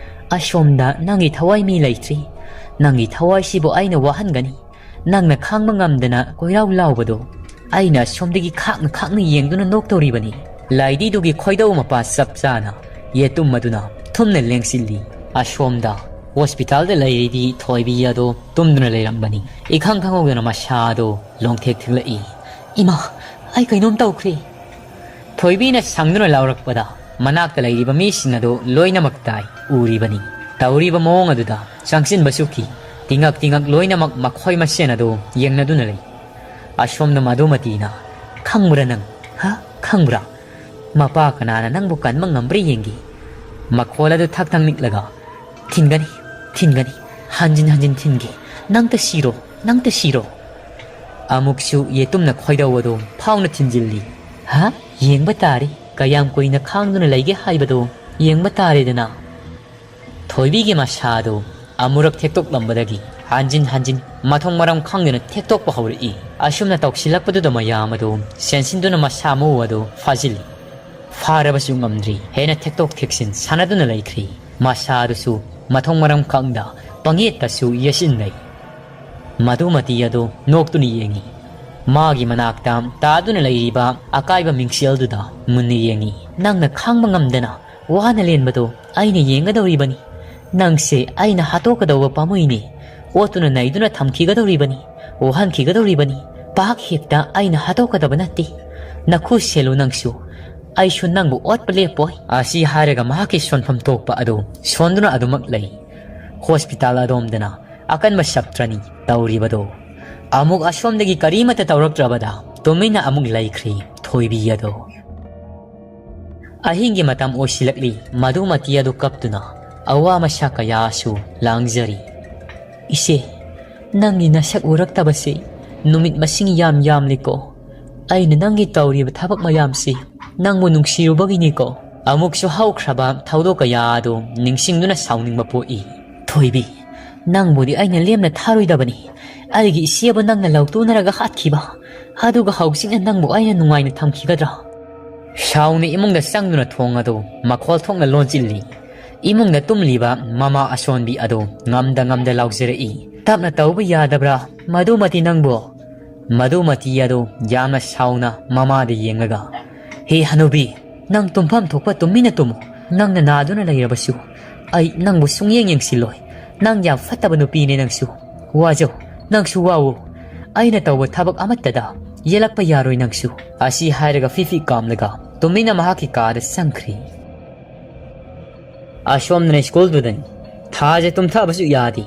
ꯑꯁꯣꯝꯗ ꯅꯪꯒꯤ ꯊꯋꯥꯏ ꯃꯤ ꯂꯩꯇ꯭ꯔꯤ꯫ ꯅꯪꯒꯤ ꯊꯋꯥꯏꯁꯤꯕꯨ ꯑꯩꯅ ꯋꯥꯍꯟꯒꯅꯤ꯫ ꯅꯪꯅ ꯈꯥꯡꯕ ꯉꯝꯗꯅ ꯀꯣꯏꯔꯥꯎ ꯂꯥꯎꯕꯗꯣ ꯑꯩꯅ ꯑꯁꯣꯝꯗꯒꯤ ꯈꯥꯛꯅ ꯈꯥꯛꯅ ꯌꯦꯡꯗꯨꯅ ꯅꯣꯛꯇꯧꯔꯤꯕꯅꯤ"꯫ ꯂꯥꯏꯗꯤꯗꯨꯒꯤ ꯈꯣꯏꯗꯧ ꯃꯄꯥ ꯆꯞ ꯆꯥꯅ ꯌꯦꯇꯨꯝ ꯑꯗꯨꯅ ꯊꯨꯝꯅ ꯂꯦꯡꯁꯤꯜꯂꯤ꯫ ꯑꯁꯣꯝꯗ ꯍꯣꯁꯄꯤꯇꯥꯜꯗ ꯂꯩꯔꯤꯗꯤ ꯊꯣꯏꯕꯤ ꯑꯗꯣ ꯇꯨꯝꯗꯨꯅ ꯂꯩꯔꯝꯕꯅꯤ꯫ ꯏꯈꯪ ꯈꯪꯍꯧꯗꯅ ꯃꯁꯥꯗꯣ ꯂꯣꯡꯊꯦꯛ ꯊꯤꯜꯂꯛꯏ꯫ "ꯏꯃꯥ, ꯑꯩ ꯀꯩꯅꯣꯝ ꯇꯧꯈ꯭ꯔꯦ!" ꯊꯣꯏꯕꯤꯅ ꯁꯪꯗꯨꯅ ꯂꯥꯎꯔꯛꯄꯗ ꯃꯅꯥꯛꯇ ꯂꯩꯔꯤꯕ ꯃꯤꯁꯤꯡ ꯑꯗꯨ ꯂꯣꯏꯅꯃꯛ ꯇꯥꯏ, ꯎꯔꯤꯕꯅꯤ꯫ ꯇꯧꯔꯤꯕ ꯃꯑꯣꯡ ꯑꯗꯨꯗ ꯆꯪꯁꯤꯟꯕꯁꯨ ꯀꯤ꯫ ꯇꯤꯉꯛ ꯇꯤꯉꯛ ꯂꯣꯏꯅꯃꯛ ꯃꯈꯣꯏ ꯃꯁꯦꯟ ꯑꯗꯨ ꯌꯦꯡꯅꯗꯨꯅ ꯂꯩ꯫ ꯑꯁꯣꯝꯗ ꯃꯗꯨꯃꯇꯤꯅ, "ꯈꯪꯕ꯭ꯔꯥ ꯅꯪ? ꯍꯥ? ꯈꯪꯕ꯭ꯔꯥ? ꯃꯄꯥ ꯀꯅꯥꯅ ꯅꯪꯕꯨ ꯀꯟꯕ ꯉꯝꯕ꯭ꯔꯥ ꯌꯦꯡꯒꯦ"꯫ ꯃꯈꯣꯜ ꯑꯗꯨ ꯊꯛ ꯊꯛ ꯅꯤꯛꯂꯒ, "ꯊꯤꯟꯒꯅꯤ, ꯊꯤꯟꯒꯅꯤ, ꯍꯟꯖꯤꯟ ꯍꯟꯖꯤꯟ ꯊꯤꯟꯒꯦ꯫ ꯅꯪꯇ ꯁꯤꯔꯣ, ꯅꯪꯇ ꯁꯤꯔꯣ"꯫ ꯑꯃꯨꯛꯁꯨ ꯌꯦꯇꯨꯝꯅ ꯈꯣꯏꯗꯧ ꯑꯗꯨ ꯐꯥꯎꯅ ꯊꯤꯟꯖꯤꯜꯂꯤ꯫ "ꯍꯥ? ꯌꯦꯡꯕ ꯇꯥꯔꯦ, ꯀꯌꯥꯝ ꯀꯨꯏꯅ ꯈꯥꯡꯗꯨꯅ ꯂꯩꯒꯦ ꯍꯥꯏꯕꯗꯣ ꯌꯦꯡꯕ ꯇꯥꯔꯦꯗꯅ"꯫ ꯊꯣꯏꯕꯤꯒꯤ ꯃꯁꯥꯗꯨ ꯑꯃꯨꯔꯛ ꯊꯦꯛꯇꯣꯛꯂꯝꯕꯗꯒꯤ ꯍꯟꯖꯤꯟ ꯍꯟꯖꯤꯟ ꯃꯊꯣꯡ ꯃꯔꯝ ꯈꯪꯗꯅ ꯊꯦꯛꯇꯣꯛꯄ ꯍꯧꯔꯛꯏ꯫ ꯑꯁꯨꯝꯅ ꯇꯧꯁꯤꯜꯂꯛꯄꯗꯨꯗ ꯃꯌꯥꯝ ꯑꯗꯨ ꯆꯦꯟꯁꯤꯟꯗꯨꯅ ꯃꯁꯥ ꯃꯎ ꯑꯗꯨ ꯐꯥꯖꯤꯜꯂꯤ꯫ ꯐꯥꯔꯕꯁꯨ ꯉꯝꯗ꯭ꯔꯤ, ꯍꯦꯟꯅ ꯊꯦꯛꯇꯣꯛ ꯊꯦꯛꯆꯤꯟ ꯁꯥꯟꯅꯗꯨꯅ ꯂꯩꯈ꯭ꯔꯤ꯫ ꯃꯁꯥꯗꯨꯁꯨ ꯃꯊꯣꯡ ꯃꯔꯝ ꯈꯪꯗ ꯄꯪꯌꯦꯠꯇꯁꯨ ꯌꯦꯠꯁꯤꯟꯅꯩ꯫ ꯃꯗꯨꯃꯇꯤ ꯑꯗꯨ ꯅꯣꯛꯇꯨꯅ ꯌꯦꯡꯉꯤ꯫ ꯃꯥꯒꯤ ꯃꯅꯥꯛꯇ ꯇꯥꯗꯨꯅ ꯂꯩꯔꯤꯕ ꯑꯀꯥꯏꯕ ꯃꯤꯡꯁꯦꯜꯗꯨꯗ ꯃꯨꯟꯅ ꯌꯦꯡꯉꯤ꯫ "ꯅꯪꯅ ꯈꯥꯡꯕ ꯉꯝꯗꯅ ꯋꯥꯅ ꯂꯦꯟꯕꯗꯣ ꯑꯩꯅ ꯌꯦꯡꯒꯗꯧꯔꯤꯕꯅꯤ꯫ ꯅꯪꯁꯦ ꯑꯩꯅ ꯍꯥꯠꯇꯣꯛꯀꯗꯧꯕ ꯄꯥꯝꯃꯨꯏꯅꯦ꯫ ꯑꯣꯠꯇꯨꯅ ꯅꯩꯗꯨꯅ ꯊꯝꯈꯤꯒꯗꯧꯔꯤꯕꯅꯤ, ꯋꯥꯍꯟꯈꯤꯒꯗꯧꯔꯤꯕꯅꯤ꯫ ꯄꯥꯛ ꯍꯦꯛꯇ ꯑꯩꯅ ꯍꯥꯠꯇꯣꯛꯀꯗꯕ ꯅꯠꯇꯦ꯫ ꯅꯈꯨ ꯁꯦꯜꯂꯨ ꯅꯪꯁꯨ꯫ ꯑꯩꯁꯨ ꯅꯪꯕꯨ ꯑꯣꯠꯄ ꯂꯦꯞꯄꯣꯏ"꯫ ꯑꯁꯤ ꯍꯥꯏꯔꯒ ꯃꯍꯥꯛꯀꯤ ꯁꯣꯟꯐꯝ ꯊꯣꯛꯄ ꯑꯗꯨ ꯁꯣꯟꯗꯨꯅ ꯑꯗꯨꯃꯛ ꯂꯩ꯫ ꯍꯣꯁꯄꯤꯇꯥꯜ ꯑꯗꯣꯝꯗꯅ ꯑꯀꯟꯕ ꯁꯛꯇ꯭ꯔꯅꯤ ꯇꯧꯔꯤꯕꯗꯣ꯫ ꯑꯃꯨꯛ ꯑꯁꯣꯝꯗꯒꯤ ꯀꯔꯤꯃꯠꯇ ꯇꯧꯔꯛꯇ꯭ꯔꯕꯗ ꯇꯨꯃꯤꯟꯅ ꯑꯃꯨꯛ ꯂꯩꯈ꯭ꯔꯤ ꯊꯣꯏꯕꯤ ꯑꯗꯣ꯫ ꯑꯍꯤꯡꯒꯤ ꯃꯇꯝ ꯑꯣꯏꯁꯤꯜꯂꯛꯂꯤ꯫ ꯃꯗꯨꯃꯇꯤ ꯑꯗꯨ ꯀꯞꯇꯨꯅ ꯑꯋꯥ ꯃꯁꯥ ꯀꯌꯥꯁꯨ ꯂꯥꯡꯖꯔꯤ꯫ "ꯏꯆꯦ, ꯅꯪꯒꯤ ꯅꯁꯛ ꯎꯔꯛꯇꯕꯁꯤ ꯅꯨꯃꯤꯠ ꯃꯁꯤꯡ ꯌꯥꯝ ꯌꯥꯝꯂꯤꯀꯣ꯫ ꯑꯩꯅ ꯅꯪꯒꯤ ꯇꯧꯔꯤꯕ ꯊꯕꯛ ꯃꯌꯥꯝꯁꯤ ꯅꯪꯕꯨ ꯅꯨꯡꯁꯤꯔꯨꯕꯒꯤꯅꯤꯀꯣ꯫" ꯑꯃꯨꯛꯁꯨ ꯍꯧꯈ꯭ꯔꯕ ꯊꯧꯗꯣꯛ ꯀꯌꯥ ꯑꯗꯨ ꯅꯤꯡꯁꯤꯡꯗꯨꯅ ꯁꯥꯎꯅꯤꯡꯕ ꯄꯣꯛꯏ꯫ "ꯊꯣꯏꯕꯤ, ꯅꯪꯕꯨꯗꯤ ꯑꯩꯅ ꯂꯦꯝꯅ ꯊꯥꯔꯣꯏꯗꯕꯅꯤ꯫ ꯑꯩꯒꯤ ꯏꯆꯦꯕꯨ ꯅꯪꯅ ꯂꯧꯇꯨꯅꯔꯒ ꯍꯥꯠꯈꯤꯕ, ꯑꯗꯨꯒ ꯍꯧꯖꯤꯛꯅ ꯅꯪꯕꯨ ꯑꯩꯅ ꯅꯨꯡꯉꯥꯏꯅ ꯊꯝꯈꯤꯒꯗ꯭ꯔꯥ?" ꯁꯥꯎꯅ ꯏꯃꯨꯡꯗ ꯆꯪꯗꯨꯅ ꯊꯣꯡ ꯑꯗꯨ ꯃꯈꯣꯜ ꯊꯣꯛꯅ ꯂꯣꯟꯁꯤꯜꯂꯤ꯫ ꯏꯃꯨꯡꯗ ꯇꯨꯝꯂꯤꯕ ꯃꯃꯥ ꯑꯁꯣꯟꯕꯤ ꯑꯗꯨ ꯉꯝꯗ ꯉꯝꯗ ꯂꯥꯎꯖꯔꯛꯏ꯫ "ꯇꯞꯅ ꯇꯧꯕ ꯌꯥꯗꯕ꯭ꯔꯥ? ꯃꯗꯨꯃꯇꯤ ꯅꯪꯕꯨ?" ꯃꯗꯨꯃꯇꯤ ꯑꯗꯨ ꯌꯥꯝꯅ ꯁꯥꯎꯅ ꯃꯃꯥꯗ ꯌꯦꯡꯂꯒ, "ꯍꯦ ꯍꯅꯨꯕꯤ, ꯅꯪ ꯇꯨꯝꯐꯝ ꯊꯣꯛꯄ ꯇꯨꯃꯤꯟꯅ ꯇꯨꯝꯃꯨ꯫ ꯅꯪꯅ ꯅꯥꯗꯨꯅ ꯂꯩꯔꯕꯁꯨ ꯑꯩ ꯅꯪꯕꯨ ꯁꯨꯡꯌꯦꯡ ꯌꯦꯡꯁꯤꯜꯂꯣꯏ꯫ ꯅꯪ ꯌꯥꯝ ꯐꯠꯇꯕ ꯅꯨꯄꯤꯅꯦ ꯅꯪꯁꯨ꯫ ꯋꯥꯖꯧ, ꯅꯪꯁꯨ ꯋꯥꯋꯣ꯫ ꯑꯩꯅ ꯇꯧꯕ ꯊꯕꯛ ꯑꯃꯠꯇꯗ ꯌꯦꯜꯂꯛꯄ ꯌꯥꯔꯣꯏ ꯅꯪꯁꯨ꯫" ꯑꯁꯤ ꯍꯥꯏꯔꯒ ꯐꯤꯐꯤ ꯀꯥꯝꯂꯒ ꯇꯨꯃꯤꯟꯅ ꯃꯍꯥꯛꯀꯤ ꯀꯥꯗ ꯆꯪꯈ꯭ꯔꯤ꯫ ꯑꯁꯣꯝꯗꯅ ꯁ꯭ꯀꯨꯜꯗꯨꯗꯅꯤ꯫ ꯊꯥꯁꯦ ꯇꯨꯝꯊꯕꯁꯨ ꯌꯥꯗꯦ꯫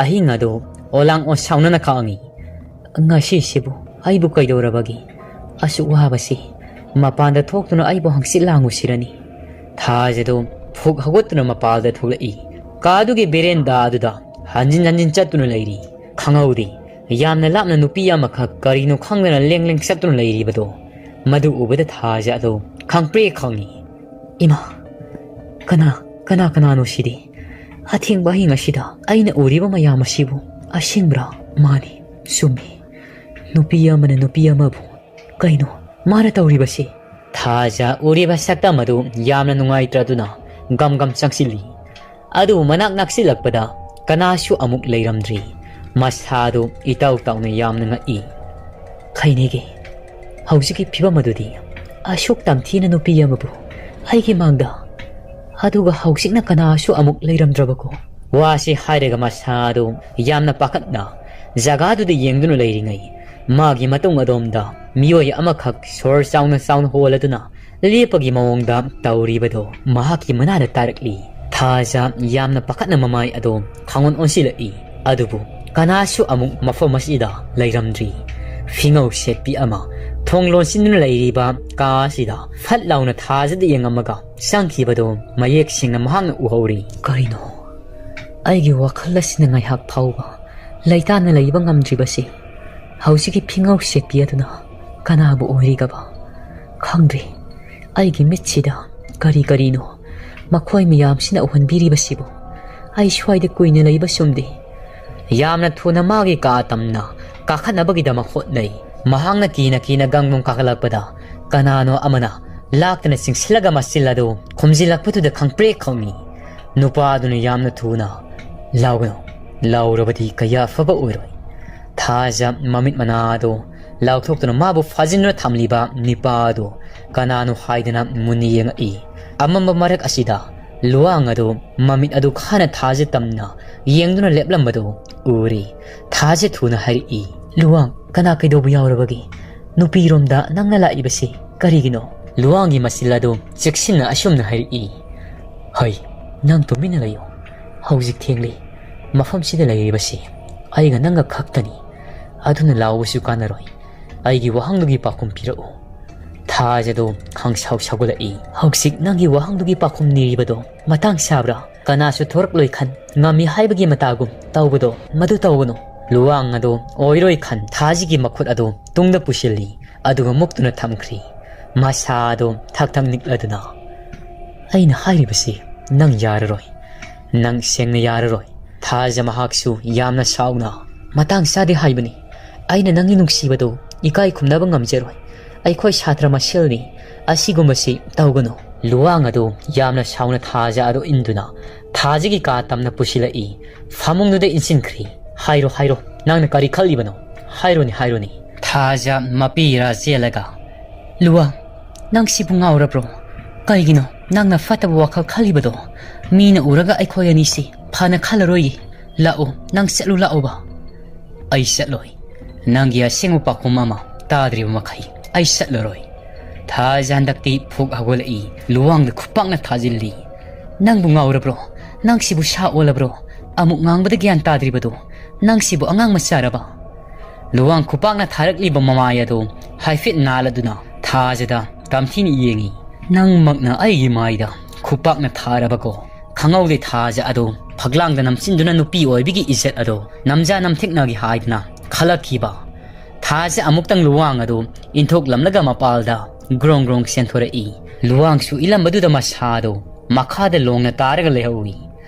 ꯑꯍꯤꯡ ꯑꯗꯨ ꯑꯣꯂꯥꯡ ꯑꯣꯟ ꯁꯥꯎꯅꯅ ꯈꯥꯡꯉꯤ꯫ "ꯉꯁꯤꯁꯤꯕꯨ ꯑꯩꯕꯨ ꯀꯩꯗꯧꯔꯕꯒꯦ? ꯑꯁꯨꯛ ꯋꯥꯕꯁꯤ ꯃꯄꯥꯟꯗ ꯊꯣꯛꯇꯨꯅ ꯑꯩꯕꯨ ꯍꯪꯆꯤꯠ ꯂꯥꯡꯉꯨꯁꯤꯔꯅꯤ?" ꯊꯥꯖꯗꯣ ꯐꯨꯛ ꯍꯧꯒꯠꯇꯨꯅ ꯃꯄꯥꯜꯗ ꯊꯣꯛꯂꯛꯏ꯫ ꯀꯥꯗꯨꯒꯤ ꯕꯦꯔꯦꯟꯗꯥ ꯑꯗꯨꯗ ꯍꯟꯖꯤꯟ ꯍꯟꯖꯤꯟ ꯆꯠꯇꯨꯅ ꯂꯩꯔꯤ꯫ ꯈꯪꯍꯧꯗꯦ, ꯌꯥꯝꯅ ꯂꯥꯞꯅ ꯅꯨꯄꯤ ꯑꯃꯈꯛ ꯀꯔꯤꯅꯣ ꯈꯪꯗꯅ ꯂꯦꯡ ꯂꯦꯡ ꯆꯠꯇꯨꯅ ꯂꯩꯔꯤꯕꯗꯣ꯫ ꯃꯗꯨ ꯎꯕꯗ ꯊꯥꯖ ꯑꯗꯣ ꯈꯪꯄ꯭ꯔꯦꯛ ꯈꯪꯉꯤ꯫ "ꯏꯃꯥ, ꯀꯅꯥ, ꯀꯅꯥ, ꯀꯅꯥꯅꯣ ꯁꯤꯗꯤ? ꯑꯊꯦꯡꯕ ꯑꯍꯤꯡ ꯑꯁꯤꯗ ꯑꯩꯅ ꯎꯔꯤꯕ ꯃꯌꯥꯝ ꯑꯁꯤꯕꯨ ꯑꯁꯦꯡꯕ꯭ꯔꯥ?" "ꯃꯥꯅꯤ, ꯆꯨꯝꯃꯤ꯫ ꯅꯨꯄꯤ ꯑꯃꯅ ꯅꯨꯄꯤ ꯑꯃꯕꯨ ꯀꯩꯅꯣ ꯃꯥꯅ ꯇꯧꯔꯤꯕꯁꯤ?" ꯊꯥꯖ ꯎꯔꯤꯕ ꯁꯛꯇꯝ ꯑꯗꯨ ꯌꯥꯝꯅ ꯅꯨꯡꯉꯥꯏꯇ꯭ꯔꯗꯨꯅ ꯒꯝ ꯒꯝ ꯆꯪꯁꯤꯜꯂꯤ꯫ ꯑꯗꯨꯕꯨ ꯃꯅꯥꯛ ꯅꯛꯁꯤꯜꯂꯛꯄꯗ ꯀꯅꯥꯁꯨ ꯑꯃꯨꯛ ꯂꯩꯔꯝꯗ꯭ꯔꯤ꯫ ꯃꯁꯥꯗꯨ ꯏꯇꯥꯎ ꯇꯥꯎꯅ ꯌꯥꯝꯅ ꯉꯛꯏ꯫ "ꯀꯩꯅꯦꯒꯦ, ꯍꯧꯖꯤꯛꯀꯤ ꯐꯤꯕꯝ ꯑꯗꯨꯗꯤ? ꯑꯁꯨꯛ ꯇꯝꯊꯤꯅ ꯅꯨꯄꯤ ꯑꯃꯕꯨ ꯑꯩꯒꯤ ꯃꯥꯡꯗ, ꯑꯗꯨꯒ ꯍꯧꯖꯤꯛꯅ ꯀꯅꯥꯁꯨ ꯑꯃꯨꯛ ꯂꯩꯔꯝꯗ꯭ꯔꯕꯀꯣ?" ꯋꯥꯁꯤ ꯍꯥꯏꯔꯒ ꯃꯁꯥꯗꯨ ꯌꯥꯝꯅ ꯄꯥꯈꯠꯅ ꯖꯒꯥꯗꯨꯗ ꯌꯦꯡꯗꯨꯅ ꯂꯩꯔꯤꯉꯩ, ꯃꯥꯒꯤ ꯃꯇꯨꯡ ꯑꯗꯣꯝꯗ ꯃꯤꯑꯣꯏ ꯑꯃꯈꯛ ꯁꯣꯔ ꯆꯥꯎꯅ ꯆꯥꯎꯅ ꯍꯣꯜꯂꯗꯨꯅ ꯂꯦꯞꯄꯒꯤ ꯃꯑꯣꯡꯗ ꯇꯧꯔꯤꯕꯗꯣ ꯃꯍꯥꯛꯀꯤ ꯃꯅꯥꯗ ꯇꯥꯔꯛꯂꯤ꯫ ꯊꯥꯖ ꯌꯥꯝꯅ ꯄꯥꯈꯠꯅ ꯃꯃꯥꯏ ꯑꯗꯣ ꯈꯪꯑꯣꯟ ꯑꯣꯟꯁꯤꯜꯂꯛꯏ꯫ ꯑꯗꯨꯕꯨ ꯀꯅꯥꯁꯨ ꯑꯃꯨꯛ ꯃꯐꯝ ꯑꯁꯤꯗ ꯂꯩꯔꯝꯗ꯭ꯔꯤ꯫ ꯐꯤꯉꯧ ꯁꯦꯠꯄꯤ ꯑꯃ ꯊꯣꯡ ꯂꯣꯟꯁꯤꯟꯗꯨꯅ ꯂꯩꯔꯤꯕ ꯀꯥ ꯑꯁꯤꯗ ꯐꯠ ꯂꯥꯎꯅ ꯊꯥꯖꯗ ꯌꯦꯡꯉꯝꯃꯒ ꯆꯪꯈꯤꯕꯗꯨ ꯃꯌꯦꯛ ꯁꯦꯡꯅ ꯃꯍꯥꯛꯅ ꯎꯍꯧꯔꯤ꯫ ꯀꯔꯤꯅꯣ? ꯑꯩꯒꯤ ꯋꯥꯈꯜ ꯑꯁꯤꯅ ꯉꯥꯏꯍꯥꯛ ꯐꯥꯎꯕ ꯂꯩꯇꯥꯅ ꯂꯩꯕ ꯉꯝꯗ꯭ꯔꯤꯕꯁꯤ ꯍꯧꯖꯤꯛꯀꯤ ꯐꯤꯉꯧ ꯁꯦꯠꯄꯤ ꯑꯗꯨꯅ ꯀꯅꯥꯕꯨ ꯑꯣꯏꯔꯤꯒꯕ? ꯈꯪꯗ꯭ꯔꯦ꯫ ꯑꯩꯒꯤ ꯃꯤꯠꯁꯤꯗ ꯀꯔꯤ ꯀꯔꯤꯅꯣ ꯃꯈꯣꯏ ꯃꯌꯥꯝꯁꯤꯅ ꯎꯍꯟꯕꯤꯔꯤꯕꯁꯤꯕꯨ? ꯑꯩ ꯁ꯭ꯋꯥꯏꯗ ꯀꯨꯏꯅ ꯂꯩꯕ ꯆꯨꯝꯗꯦ꯫ ꯌꯥꯝꯅ ꯊꯨꯅ ꯃꯥꯒꯤ ꯀꯥ ꯇꯝꯅ ꯀꯥꯈꯠꯅꯕꯒꯤꯗꯃꯛ ꯍꯣꯠꯅꯩ꯫ ꯃꯍꯥꯛꯅ ꯀꯤꯅ ꯀꯤꯅ ꯒꯪꯒꯨꯝ ꯀꯥꯈꯠꯂꯛꯄꯗ ꯀꯅꯥꯅꯣ ꯑꯃꯅ ꯂꯥꯛꯇꯅ ꯆꯤꯡꯁꯤꯜꯂꯒ ꯃꯆꯤꯜ ꯑꯗꯨ ꯈꯨꯝꯖꯤꯜꯂꯛꯄꯗꯨꯗ ꯈꯪꯄ꯭ꯔꯦꯛ ꯈꯪꯉꯤ꯫ ꯅꯨꯄꯥ ꯑꯗꯨꯅ ꯌꯥꯝꯅ ꯊꯨꯅ, "ꯂꯥꯎꯒꯅꯨ, ꯂꯥꯎꯔꯕꯗꯤ ꯀꯌꯥ ꯐꯕ ꯑꯣꯏꯔꯣꯏ"꯫ ꯊꯥꯖ ꯃꯃꯤꯠ ꯃꯅꯥ ꯑꯗꯨ ꯂꯥꯎꯊꯣꯛꯇꯨꯅ ꯃꯥꯕꯨ ꯐꯥꯖꯤꯟꯗꯨꯅ ꯊꯝꯂꯤꯕ ꯅꯤꯄꯥ ꯑꯗꯨ ꯀꯅꯥꯅꯣ ꯍꯥꯏꯗꯅ ꯃꯨꯟꯅ ꯌꯦꯡꯉꯛꯏ꯫ ꯑꯃꯝꯕ ꯃꯔꯛ ꯑꯁꯤꯗ ꯂꯨꯋꯥꯡ ꯑꯗꯨ ꯃꯃꯤꯠ ꯑꯗꯨ ꯈꯥꯅ ꯊꯥꯖ ꯇꯝꯅ ꯌꯦꯡꯗꯨꯅ ꯂꯦꯞꯂꯝꯕꯗꯨ ꯎꯔꯤ꯫ ꯊꯥꯖ ꯊꯨꯅ ꯍꯥꯏꯔꯛꯏ, "ꯂꯨꯋꯥꯡ, ꯀꯅꯥ ꯀꯩꯗꯧꯕ ꯌꯥꯎꯔꯕꯒꯦ? ꯅꯨꯄꯤꯔꯣꯝꯗ ꯅꯪꯅ ꯂꯥꯛꯏꯕꯁꯤ ꯀꯔꯤꯒꯤꯅꯣ?" ꯂꯨꯋꯥꯡꯒꯤ ꯃꯆꯤꯜ ꯑꯗꯨ ꯆꯦꯛꯁꯤꯟꯅ ꯑꯁꯨꯝꯅ ꯍꯥꯏꯔꯛꯏ, "ꯍꯩ, ꯅꯪ ꯇꯨꯃꯤꯟꯅ ꯂꯩꯌꯨ꯫ ꯍꯧꯖꯤꯛ ꯊꯦꯡꯂꯤ꯫ ꯃꯐꯝꯁꯤꯗ ꯂꯩꯔꯤꯕꯁꯤ ꯑꯩꯒ ꯅꯪꯒ ꯈꯛꯇꯅꯤ꯫ ꯑꯗꯨꯅ ꯂꯥꯎꯕꯁꯨ ꯀꯥꯟꯅꯔꯣꯏ꯫ ꯑꯩꯒꯤ ꯋꯥꯍꯪꯗꯨꯒꯤ ꯄꯥꯎꯈꯨꯝ ꯄꯤꯔꯛꯎ"꯫ ꯊꯥꯖꯗꯣ ꯈꯪꯁꯥꯎ ꯁꯥꯎꯒꯠꯂꯛꯏ꯫ "ꯍꯧꯖꯤꯛ ꯅꯪꯒꯤ ꯋꯥꯍꯪꯗꯨꯒꯤ ꯄꯥꯎꯈꯨꯝ ꯅꯤꯔꯤꯕꯗꯣ ꯃꯇꯥꯡ ꯆꯥꯕ꯭ꯔꯥ? ꯀꯅꯥꯁꯨ ꯊꯣꯔꯛꯂꯣꯏ ꯈꯟ ꯉꯝꯃꯤ ꯍꯥꯏꯕꯒꯤ ꯃꯇꯥꯒꯨꯝ ꯇꯧꯕꯗꯣ ꯃꯗꯨ ꯇꯧꯒꯅꯨ"꯫ ꯂꯨꯋꯥꯡ ꯑꯗꯣ ꯑꯣꯏꯔꯣꯏ ꯈꯟ ꯊꯥꯖꯒꯤ ꯃꯈꯨꯠ ꯑꯗꯣ ꯇꯨꯡꯗ ꯄꯨꯁꯤꯜꯂꯤ, ꯑꯗꯨꯒ ꯃꯨꯛꯇꯨꯅ ꯊꯝꯈ꯭ꯔꯤ꯫ ꯃꯁꯥ ꯑꯗꯣ ꯊꯛ ꯊꯛ ꯅꯤꯛꯂꯗꯨꯅ, "ꯑꯩꯅ ꯍꯥꯏꯔꯤꯕꯁꯤ ꯅꯪ ꯌꯥꯔꯔꯣꯏ꯫ ꯅꯪ ꯁꯦꯡꯅ ꯌꯥꯔꯔꯣꯏ"꯫ ꯊꯥꯖ ꯃꯍꯥꯛꯁꯨ ꯌꯥꯝꯅ ꯁꯥꯎꯅ, "ꯃꯇꯥꯡ ꯆꯥꯗꯦ ꯍꯥꯏꯕꯅꯤ꯫ ꯑꯩꯅ ꯅꯪꯒꯤ ꯅꯨꯡꯁꯤꯕꯗꯨ ꯏꯀꯥꯏ ꯈꯨꯝꯅꯕ ꯉꯝꯖꯔꯣꯏ꯫ ꯑꯩꯈꯣꯏ ꯁꯥꯇ꯭ꯔ ꯃꯁꯦꯜꯅꯤ꯫ ꯑꯁꯤꯒꯨꯝꯕꯁꯤ ꯇꯧꯒꯅꯨ"꯫ ꯂꯨꯋꯥꯡ ꯑꯗꯨ ꯌꯥꯝꯅ ꯁꯥꯎꯅ ꯊꯥꯖ ꯑꯗꯨ ꯏꯟꯗꯨꯅ ꯊꯥꯖꯒꯤ ꯀꯥ ꯇꯝꯅ ꯄꯨꯁꯤꯜꯂꯛꯏ꯫ ꯐꯃꯨꯡꯗꯨꯗ ꯏꯟꯁꯤꯟꯈ꯭ꯔꯤ꯫ "ꯍꯥꯏꯔꯣ, ꯍꯥꯏꯔꯣ, ꯅꯪꯅ ꯀꯔꯤ ꯈꯜꯂꯤꯕꯅꯣ? ꯍꯥꯏꯔꯣꯅꯦ, ꯍꯥꯏꯔꯣꯅꯦ"꯫ ꯊꯥꯖ ꯃꯄꯤ ꯏꯔꯥ ꯆꯦꯜꯂꯒ, "ꯂꯨꯋꯥꯡ, ꯅꯪ ꯁꯤꯕꯨ ꯉꯥꯎꯔꯕ꯭ꯔꯣ? ꯀꯩꯒꯤꯅꯣ ꯅꯪꯅ ꯐꯠꯇꯕ ꯋꯥꯈꯜ ꯈꯜꯂꯤꯕꯗꯣ? ꯃꯤꯅ ꯎꯔꯒ ꯑꯩꯈꯣꯏ ꯑꯅꯤꯁꯤ ꯐꯅ ꯈꯜꯂꯔꯣꯏꯌꯦ꯫ ꯂꯥꯛꯑꯣ, ꯅꯪ ꯆꯠꯂꯨ ꯂꯥꯛꯑꯣꯕ"꯫ "ꯑꯩ ꯆꯠꯂꯣꯏ꯫ ꯅꯪꯒꯤ ꯑꯁꯦꯡꯕ ꯄꯥꯎꯈꯨꯝ ꯑꯃ ꯇꯥꯗ꯭ꯔꯤꯕ ꯃꯈꯩ ꯑꯩ ꯆꯠꯂꯔꯣꯏ"꯫ ꯊꯥꯖ ꯍꯟꯗꯛꯇꯤ ꯐꯨꯛ ꯍꯧꯒꯠꯂꯛꯏ꯫ ꯂꯨꯋꯥꯡꯗ ꯈꯨꯄꯥꯛꯅ ꯊꯥꯖꯤꯜꯂꯤ꯫ "ꯅꯪꯕꯨ ꯉꯥꯎꯔꯕ꯭ꯔꯣ? ꯅꯪ ꯁꯤꯕꯨ ꯁꯥ ꯑꯣꯜꯂꯕ꯭ꯔꯣ? ꯑꯃꯨꯛ ꯉꯥꯡꯕꯗ ꯒ꯭ꯌꯥꯟ ꯇꯥꯗ꯭ꯔꯤꯕꯗꯣ, ꯅꯪꯁꯤꯕꯨ ꯑꯉꯥꯡ ꯃꯆꯥꯔꯕ? ꯂꯨꯋꯥꯡ ꯈꯨꯄꯥꯛꯅ ꯊꯥꯔꯛꯂꯤꯕ ꯃꯃꯥꯏ ꯑꯗꯨ ꯍꯥꯏꯐꯦꯠ ꯅꯥꯜꯂꯗꯨꯅ ꯊꯥꯖꯗ ꯇꯝꯊꯤꯅ ꯌꯦꯡꯏ꯫ "ꯅꯪꯃꯛꯅ ꯑꯩꯒꯤ ꯃꯥꯏꯗ ꯈꯨꯄꯥꯛꯅ ꯊꯥꯔꯕꯀꯣ?" ꯈꯪꯍꯧꯗꯦ ꯊꯥꯖ ꯑꯗꯨ ꯐꯛꯂꯥꯡꯗ ꯅꯝꯁꯤꯟꯗꯨꯅ ꯅꯨꯄꯤ ꯑꯣꯏꯕꯒꯤ ꯏꯖꯠ ꯑꯗꯨ ꯅꯝꯖꯥ ꯅꯝꯊꯦꯛꯅꯒꯦ ꯍꯥꯏꯗꯨꯅ ꯈꯜꯂꯛꯈꯤꯕ꯫ ꯊꯥꯖ ꯑꯃꯨꯛꯇꯪ ꯂꯨꯋꯥꯡ ꯑꯗꯨ ꯏꯟꯊꯣꯛꯂꯝꯂꯒ ꯃꯄꯥꯜꯗ ꯒ꯭ꯔꯣꯡ ꯒ꯭ꯔꯣꯡ ꯆꯦꯟꯊꯣꯔꯛꯏ꯫ ꯂꯨꯋꯥꯡꯁꯨ ꯏꯜꯂꯝꯕꯗꯨꯗ ꯃꯁꯥꯗꯨ ꯃꯈꯥꯗ ꯂꯣꯡꯅ ꯇꯥꯔꯒ ꯂꯩꯍꯧꯏ꯫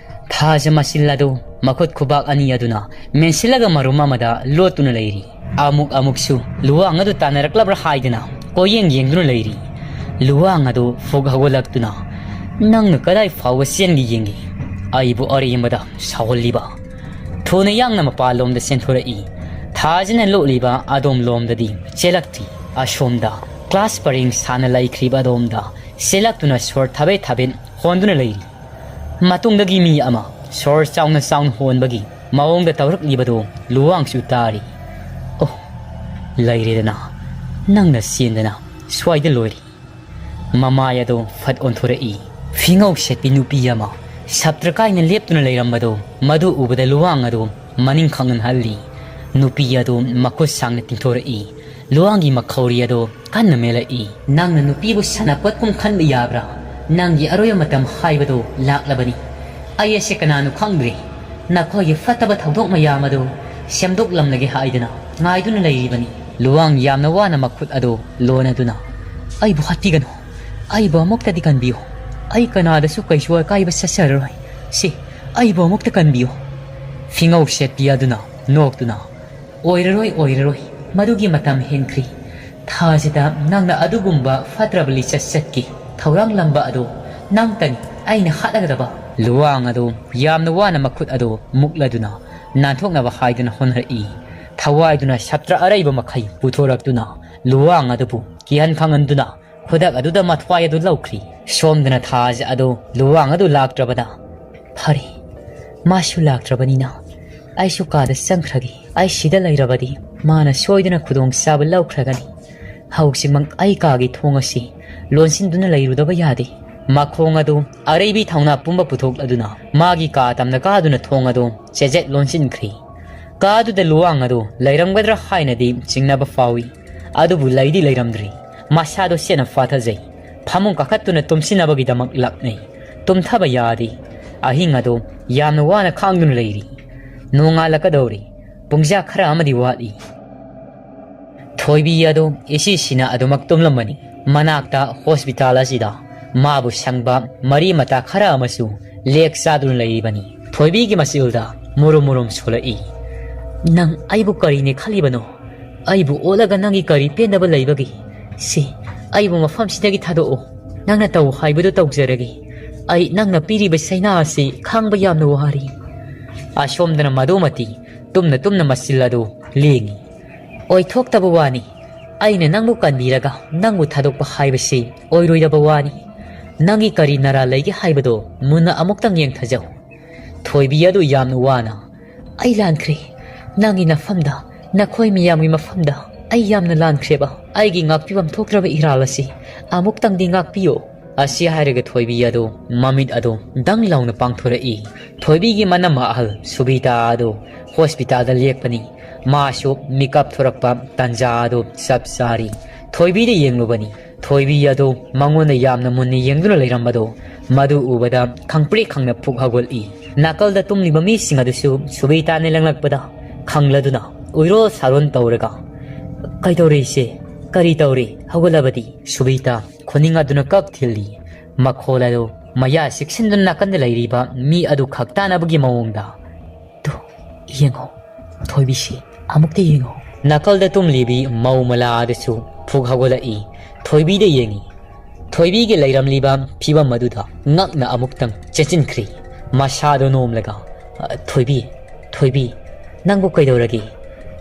ꯊꯥꯖ ꯃꯆꯤꯜ ꯑꯗꯨ ꯃꯈꯨꯠ ꯈꯨꯕꯥꯛ ꯑꯅꯤ ꯑꯗꯨꯅ ꯃꯦꯟꯁꯤꯜꯂꯒ ꯃꯔꯨꯝ ꯑꯃꯗ ꯂꯣꯠꯇꯨꯅ ꯂꯩꯔꯤ꯫ ꯑꯃꯨꯛ ꯑꯃꯨꯛꯁꯨ ꯂꯨꯋꯥꯡ ꯑꯗꯨ ꯇꯥꯟꯅꯔꯛꯂꯕ꯭ꯔꯥ ꯍꯥꯏꯗꯨꯅ ꯀꯣꯏꯌꯦꯡ ꯌꯦꯡꯗꯨꯅ ꯂꯩꯔꯤ꯫ ꯂꯨꯋꯥꯡ ꯑꯗꯨ ꯐꯨꯛ ꯍꯧꯒꯠꯂꯛꯇꯨꯅ, "ꯅꯪꯅ ꯀꯗꯥꯏ ꯐꯥꯎꯕ ꯆꯦꯟꯒꯦ ꯌꯦꯡꯒꯦ? ꯑꯩꯕꯨ ꯑꯔꯦꯝꯕꯗ ꯁꯥꯎꯍꯜꯂꯤꯕ?" ꯊꯨꯅ ꯌꯥꯡꯅ ꯃꯄꯥꯟꯂꯣꯝꯗ ꯆꯦꯟꯊꯣꯔꯛꯏ꯫ ꯊꯥꯖꯅ ꯂꯣꯠꯂꯤꯕ ꯑꯗꯣꯝꯂꯣꯝꯗꯗꯤ ꯆꯦꯜꯂꯛꯇ꯭ꯔꯤ꯫ ꯑꯁꯣꯝꯗ ꯀ꯭ꯂꯥꯁ ꯄꯔꯦꯡ ꯁꯥꯅ ꯂꯩꯈ꯭ꯔꯤꯕ ꯑꯗꯣꯝꯗ ꯆꯦꯜꯂꯛꯇꯨꯅ ꯁꯣꯔ ꯊꯥꯕꯦꯠ ꯊꯥꯕꯦꯠ ꯍꯣꯟꯗꯨꯅ ꯂꯩꯔꯤ꯫ ꯃꯇꯨꯡꯗꯒꯤ ꯃꯤ ꯑꯃ ꯁꯣꯔ ꯆꯥꯎꯅ ꯆꯥꯎꯅ ꯍꯣꯟꯕꯒꯤ ꯃꯑꯣꯡꯗ ꯇꯧꯔꯛꯂꯤꯕꯗꯨ ꯂꯨꯋꯥꯡꯁꯨ ꯇꯥꯔꯤ꯫ "ꯑꯣ, ꯂꯩꯔꯦꯗꯅ, ꯅꯪꯅ ꯆꯦꯟꯗꯅ ꯁ꯭ꯋꯥꯏꯗ ꯂꯣꯏꯔꯦ꯫" ꯃꯃꯥꯏ ꯑꯗꯨ ꯐꯠ ꯑꯣꯟꯊꯣꯔꯛꯏ꯫ ꯐꯤꯉꯧ ꯁꯦꯠꯄꯤ ꯅꯨꯄꯤ ꯑꯃ ꯁꯞꯇ꯭ꯔ ꯀꯥꯏꯅ ꯂꯦꯞꯇꯨꯅ ꯂꯩꯔꯝꯕꯗꯨ, ꯃꯗꯨ ꯎꯕꯗ ꯂꯨꯋꯥꯡ ꯑꯗꯨ ꯃꯅꯤꯡ ꯈꯪꯍꯟꯍꯜꯂꯤ꯫ ꯅꯨꯄꯤ ꯑꯗꯨ ꯃꯈꯨꯠ ꯁꯥꯡꯅ ꯇꯤꯡꯊꯣꯔꯛꯏ꯫ ꯂꯨꯋꯥꯡꯒꯤ ꯃꯈꯧꯔꯤ ꯑꯗꯨ ꯀꯟꯅ ꯃꯦꯜꯂꯛꯏ꯫ "ꯅꯪꯅ ꯅꯨꯄꯤꯕꯨ ꯁꯥꯟꯅꯄꯣꯠꯀꯨꯝ ꯈꯟꯕ ꯌꯥꯕ꯭ꯔꯥ? ꯅꯪꯒꯤ ꯑꯔꯣꯏꯕ ꯃꯇꯝ ꯍꯥꯏꯕꯗꯨ ꯂꯥꯛꯂꯕꯅꯤ꯫ ꯑꯩ ꯑꯁꯤ ꯀꯅꯥꯅꯣ ꯈꯪꯗ꯭ꯔꯦ꯫ ꯅꯈꯣꯏꯒꯤ ꯐꯠꯇꯕ ꯊꯧꯗꯣꯛ ꯃꯌꯥꯝ ꯑꯗꯨ ꯁꯦꯝꯗꯣꯛꯂꯝꯂꯒꯦ ꯍꯥꯏꯗꯨꯅ ꯉꯥꯏꯗꯨꯅ ꯂꯩꯔꯤꯕꯅꯤ꯫" ꯂꯨꯋꯥꯡ ꯌꯥꯝꯅ ꯋꯥꯅ ꯃꯈꯨꯠ ꯑꯗꯨ ꯂꯣꯟꯅꯗꯨꯅ, "ꯑꯩꯕꯨ ꯍꯥꯠꯄꯤꯒꯅꯨ꯫ ꯑꯩꯕꯨ ꯑꯃꯨꯛꯇꯗꯤ ꯀꯟꯕꯤꯌꯨ꯫ ꯑꯩ ꯀꯅꯥꯗꯁꯨ ꯀꯩꯁꯨ ꯑꯀꯥꯏꯕ ꯆꯠꯆꯔꯔꯣꯏ꯫ ꯁꯤ, ꯑꯩꯕꯨ ꯑꯃꯨꯛꯇ ꯀꯟꯕꯤꯌꯨ꯫" ꯐꯤꯉꯧ ꯁꯦꯠꯄꯤ ꯑꯗꯨꯅ ꯅꯣꯛꯇꯨꯅ, "ꯑꯣꯏꯔꯔꯣꯏ, ꯑꯣꯏꯔꯔꯣꯏ꯫ ꯃꯗꯨꯒꯤ ꯃꯇꯝ ꯍꯦꯟꯈ꯭ꯔꯤ꯫ ꯊꯥꯖꯗ ꯅꯪꯅ ꯑꯗꯨꯒꯨꯝꯕ ꯐꯠꯇ꯭ꯔꯕ ꯂꯤꯆꯠ ꯆꯠꯈꯤ꯫ ꯊꯧꯔꯥꯡꯂꯝꯕ ꯑꯗꯨ ꯅꯪꯇꯅꯤ ꯑꯩꯅ ꯍꯥꯠꯂꯒꯗꯕ꯫" ꯂꯨꯋꯥꯡ ꯑꯗꯨ ꯌꯥꯝꯅ ꯋꯥꯅ ꯃꯈꯨꯠ ꯑꯗꯨ ꯃꯨꯛꯂꯗꯨꯅ ꯅꯥꯟꯊꯣꯛꯅꯕ ꯍꯥꯏꯗꯨꯅ ꯍꯣꯠꯅꯔꯛꯏ꯫ ꯊꯋꯥꯏꯗꯨꯅ ꯁꯞꯇ꯭ꯔ ꯑꯔꯩꯕ ꯃꯈꯩ ꯄꯨꯊꯣꯔꯛꯇꯨꯅ ꯂꯨꯋꯥꯡ ꯑꯗꯨꯕꯨ ꯀꯤꯍꯟ ꯈꯪꯍꯟꯗꯨꯅ ꯈꯨꯗꯛ ꯑꯗꯨꯗ ꯃꯊ꯭ꯋꯥꯏ ꯑꯗꯨ ꯂꯧꯈ꯭ꯔꯤ꯫ ꯁꯣꯝꯗꯅ ꯊꯥꯖ ꯑꯗꯨ ꯂꯨꯋꯥꯡ ꯑꯗꯨ ꯂꯥꯛꯇ꯭ꯔꯕꯗ, "ꯐꯔꯦ, ꯃꯥꯁꯨ ꯂꯥꯛꯇ꯭ꯔꯕꯅꯤꯅ ꯑꯩꯁꯨ ꯀꯥꯗ ꯆꯪꯈ꯭ꯔꯒꯦ꯫ ꯑꯩ ꯁꯤꯗ ꯂꯩꯔꯕꯗꯤ ꯃꯥꯅ ꯁꯣꯏꯗꯅ ꯈꯨꯗꯣꯡꯆꯥꯕ ꯂꯧꯈ꯭ꯔꯒꯅꯤ꯫ ꯍꯧꯖꯤꯛꯃꯛ ꯑꯩ ꯀꯥꯒꯤ ꯊꯣꯡ ꯑꯁꯤ ꯂꯣꯟꯁꯤꯟꯗꯨꯅ ꯂꯩꯔꯨꯗꯕ ꯌꯥꯗꯦ꯫ ꯃꯈꯣꯡ ꯑꯗꯨ ꯑꯔꯩꯕꯤ ꯊꯧꯅꯥ ꯄꯨꯝꯕ ꯄꯨꯊꯣꯛꯂꯗꯨꯅ ꯃꯥꯒꯤ ꯀꯥ ꯇꯝꯅ ꯀꯥꯗꯨꯅ ꯊꯣꯡ ꯑꯗꯨ ꯆꯦꯖꯦꯠ ꯂꯣꯟꯁꯤꯟꯈ꯭ꯔꯤ꯫ ꯀꯥ ꯑꯗꯨꯗ ꯂꯨꯋꯥꯡ ꯑꯗꯨ ꯂꯩꯔꯝꯒꯗ꯭ꯔꯥ ꯍꯥꯏꯅꯗꯤ ꯆꯤꯡꯅꯕ ꯐꯥꯎꯏ꯫ ꯑꯗꯨꯕꯨ ꯂꯩꯗꯤ ꯂꯩꯔꯝꯗ꯭ꯔꯤ꯫ ꯃꯁꯥꯗꯣ ꯁꯦꯠꯅ ꯐꯥꯊꯖꯩ꯫ ꯐꯃꯨꯡ ꯀꯥꯈꯠꯇꯨꯅ ꯇꯨꯝꯁꯤꯟꯅꯕꯒꯤꯗꯃꯛ ꯂꯥꯛꯅꯩ꯫ ꯇꯨꯝꯊꯕ ꯌꯥꯗꯦ꯫ ꯑꯍꯤꯡ ꯑꯗꯣ ꯌꯥꯝꯅ ꯋꯥꯅ ꯈꯥꯡꯗꯨꯅ ꯂꯩꯔꯤ꯫ ꯅꯣꯡꯉꯥꯜꯂꯛꯀꯗꯧꯔꯤ꯫ ꯄꯨꯡꯖꯥ ꯈꯔ ꯑꯃꯗꯤ ꯋꯥꯠꯂꯤ꯫ ꯊꯣꯏꯕꯤ ꯑꯗꯨ ꯏꯁꯤꯁꯤꯅ ꯑꯗꯨꯃꯛ ꯇꯨꯝꯂꯝꯕꯅꯤ꯫ ꯃꯅꯥꯛꯇ ꯍꯣꯁꯄꯤꯇꯥꯜ ꯑꯁꯤꯗ ꯃꯥꯕꯨ ꯁꯪꯕ ꯃꯔꯤ ꯃꯇꯥ ꯈꯔ ꯑꯃꯁꯨ ꯂꯦꯛ ꯆꯥꯗꯨꯅ ꯂꯩꯔꯤꯕꯅꯤ꯫ ꯊꯣꯏꯕꯤꯒꯤ ꯃꯆꯤꯜꯗ ꯃꯨꯔꯨꯝ ꯃꯨꯔꯨꯝ ꯁꯣꯜꯂꯛꯏ꯫ "ꯅꯪ ꯑꯩꯕꯨ ꯀꯔꯤꯅꯦ ꯈꯜꯂꯤꯕꯅꯣ? ꯑꯩꯕꯨ ꯑꯣꯠꯂꯒ ꯅꯪꯒꯤ ꯀꯔꯤ ꯄꯦꯟꯗꯕ ꯂꯩꯕꯒꯦ? ꯁꯤ, ꯑꯩꯕꯨ ꯃꯐꯝꯁꯤꯗꯒꯤ ꯊꯥꯗꯣꯛꯑꯣ꯫ ꯅꯪꯅ ꯇꯧ ꯍꯥꯏꯕꯗꯨ ꯇꯧꯖꯔꯒꯦ꯫ ꯑꯩ ꯅꯪꯅ ꯄꯤꯔꯤꯕ ꯆꯩꯅꯥ ꯑꯁꯤ ꯈꯥꯡꯕ ꯌꯥꯝꯅ ꯋꯥꯔꯤ꯫" ꯑꯁꯣꯝꯗꯅ ꯃꯗꯨꯃꯇꯤ ꯇꯨꯝꯅ ꯇꯨꯝꯅ ꯃꯆꯤꯜ ꯑꯗꯨ ꯂꯦꯡꯏ꯫ "ꯑꯣꯏꯊꯣꯛꯇꯕ ꯋꯥꯅꯤ꯫ ꯑꯩꯅ ꯅꯪꯕꯨ ꯀꯟꯕꯤꯔꯒ ꯅꯪꯕꯨ ꯊꯥꯗꯣꯛꯄ ꯍꯥꯏꯕꯁꯤ ꯑꯣꯏꯔꯣꯏꯗꯕ ꯋꯥꯅꯤ꯫ ꯅꯪꯒꯤ ꯀꯔꯤ ꯅꯔꯥ ꯂꯩꯒꯦ ꯍꯥꯏꯕꯗꯣ ꯃꯨꯟꯅ ꯑꯃꯨꯛꯇꯪ ꯌꯦꯡꯊꯖꯧ꯫" ꯊꯣꯏꯕꯤ ꯑꯗꯨ ꯌꯥꯝꯅ ꯋꯥꯅ, "ꯑꯩ ꯂꯥꯟꯈ꯭ꯔꯦ꯫ ꯅꯪꯒꯤ ꯅꯐꯝꯗ, ꯅꯈꯣꯏ ꯃꯤꯌꯥꯝꯒꯤ ꯃꯐꯝꯗ ꯑꯩ ꯌꯥꯝꯅ ꯂꯥꯟꯈ꯭ꯔꯦꯕ꯫ ꯑꯩꯒꯤ ꯉꯥꯛꯄꯤꯐꯝ ꯊꯣꯛꯇ꯭ꯔꯕ ꯏꯔꯥꯜ ꯑꯁꯤ ꯑꯃꯨꯛꯇꯪꯗꯤ ꯉꯥꯛꯄꯤꯌꯨ꯫" ꯑꯁꯤ ꯍꯥꯏꯔꯒ ꯊꯣꯏꯕꯤ ꯑꯗꯨ ꯃꯃꯤꯠ ꯑꯗꯨ ꯗꯪ ꯂꯥꯎꯅ ꯄꯥꯡꯊꯣꯔꯛꯏ꯫ ꯊꯣꯏꯕꯤꯒꯤ ꯃꯅꯝꯃ ꯑꯍꯜ ꯁꯨꯕꯤꯇꯥ ꯑꯗꯨ ꯍꯣꯁꯄꯤꯇꯥꯜꯗ ꯂꯦꯛꯄꯅꯤ꯫ ꯃꯥꯁꯨ ꯃꯤꯀꯞ ꯊꯣꯔꯛꯄ ꯇꯥꯟꯖꯥ ꯑꯗꯨ ꯆꯞ ꯆꯥꯔꯤ꯫ ꯊꯣꯏꯕꯤꯗ ꯌꯦꯡꯂꯨꯕꯅꯤ꯫ ꯊꯣꯏꯕꯤ ꯑꯗꯨ ꯃꯉꯣꯟꯗ ꯌꯥꯝꯅ ꯃꯨꯟꯅ ꯌꯦꯡꯗꯨꯅ ꯂꯩꯔꯝꯕꯗꯨ, ꯃꯗꯨ ꯎꯕꯗ ꯈꯪꯄ꯭ꯔꯦꯛ ꯈꯪꯅ ꯄꯨꯛ ꯍꯧꯒꯠꯂꯤ꯫ ꯅꯥꯀꯜꯗ ꯇꯨꯝꯂꯤꯕ ꯃꯤꯁꯤꯡ ꯑꯗꯨꯁꯨ ꯁꯨꯕꯤꯇꯥꯅ ꯂꯪꯂꯛꯄꯗ ꯈꯪꯂꯗꯨꯅ ꯎꯏꯔꯣꯜ ꯁꯥꯔꯣꯜ ꯇꯧꯔꯒ, "ꯀꯩꯗꯧꯔꯦ ꯏꯆꯦ? ꯀꯔꯤ ꯇꯧꯔꯦ? ꯍꯧꯒꯠꯂꯕꯗꯤ?" ꯁꯨꯕꯤꯇꯥ ꯈꯨꯅꯤꯡ ꯑꯗꯨꯅ ꯀꯛ ꯊꯤꯜꯂꯤ꯫ ꯃꯈꯣꯜ ꯑꯗꯨ ꯃꯌꯥ ꯆꯤꯛꯁꯤꯟꯗꯨꯅ ꯅꯥꯀꯟꯗ ꯂꯩꯔꯤꯕ ꯃꯤ ꯑꯗꯨ ꯈꯛ ꯇꯥꯅꯕꯒꯤ ꯃꯑꯣꯡꯗ, "ꯇꯨ, ꯌꯦꯡꯉꯣ, ꯊꯣꯏꯕꯤꯁꯤ ꯑꯃꯨꯛꯇ ꯌꯦꯡꯉꯣ꯫" ꯅꯥꯀꯜꯗ ꯇꯨꯝꯂꯤꯕꯤ ꯃꯧ ꯃꯂꯥ ꯑꯗꯨꯁꯨ ꯐꯨꯛ ꯍꯧꯒꯠꯂꯛꯏ꯫ ꯊꯣꯏꯕꯤꯗ ꯌꯦꯡꯉꯤ꯫ ꯊꯣꯏꯕꯤꯒꯤ ꯂꯩꯔꯝꯂꯤꯕ ꯐꯤꯕꯝ ꯑꯗꯨꯗ ꯉꯛꯅ ꯑꯃꯨꯛꯇꯪ ꯆꯦꯠꯁꯤꯟꯈ꯭ꯔꯤ꯫ ꯃꯁꯥꯗꯣ ꯅꯣꯝꯂꯒ, "ꯑ, ꯊꯣꯏꯕꯤ, ꯊꯣꯏꯕꯤ, ꯅꯪꯕꯨ ꯀꯩꯗꯧꯔꯒꯦ?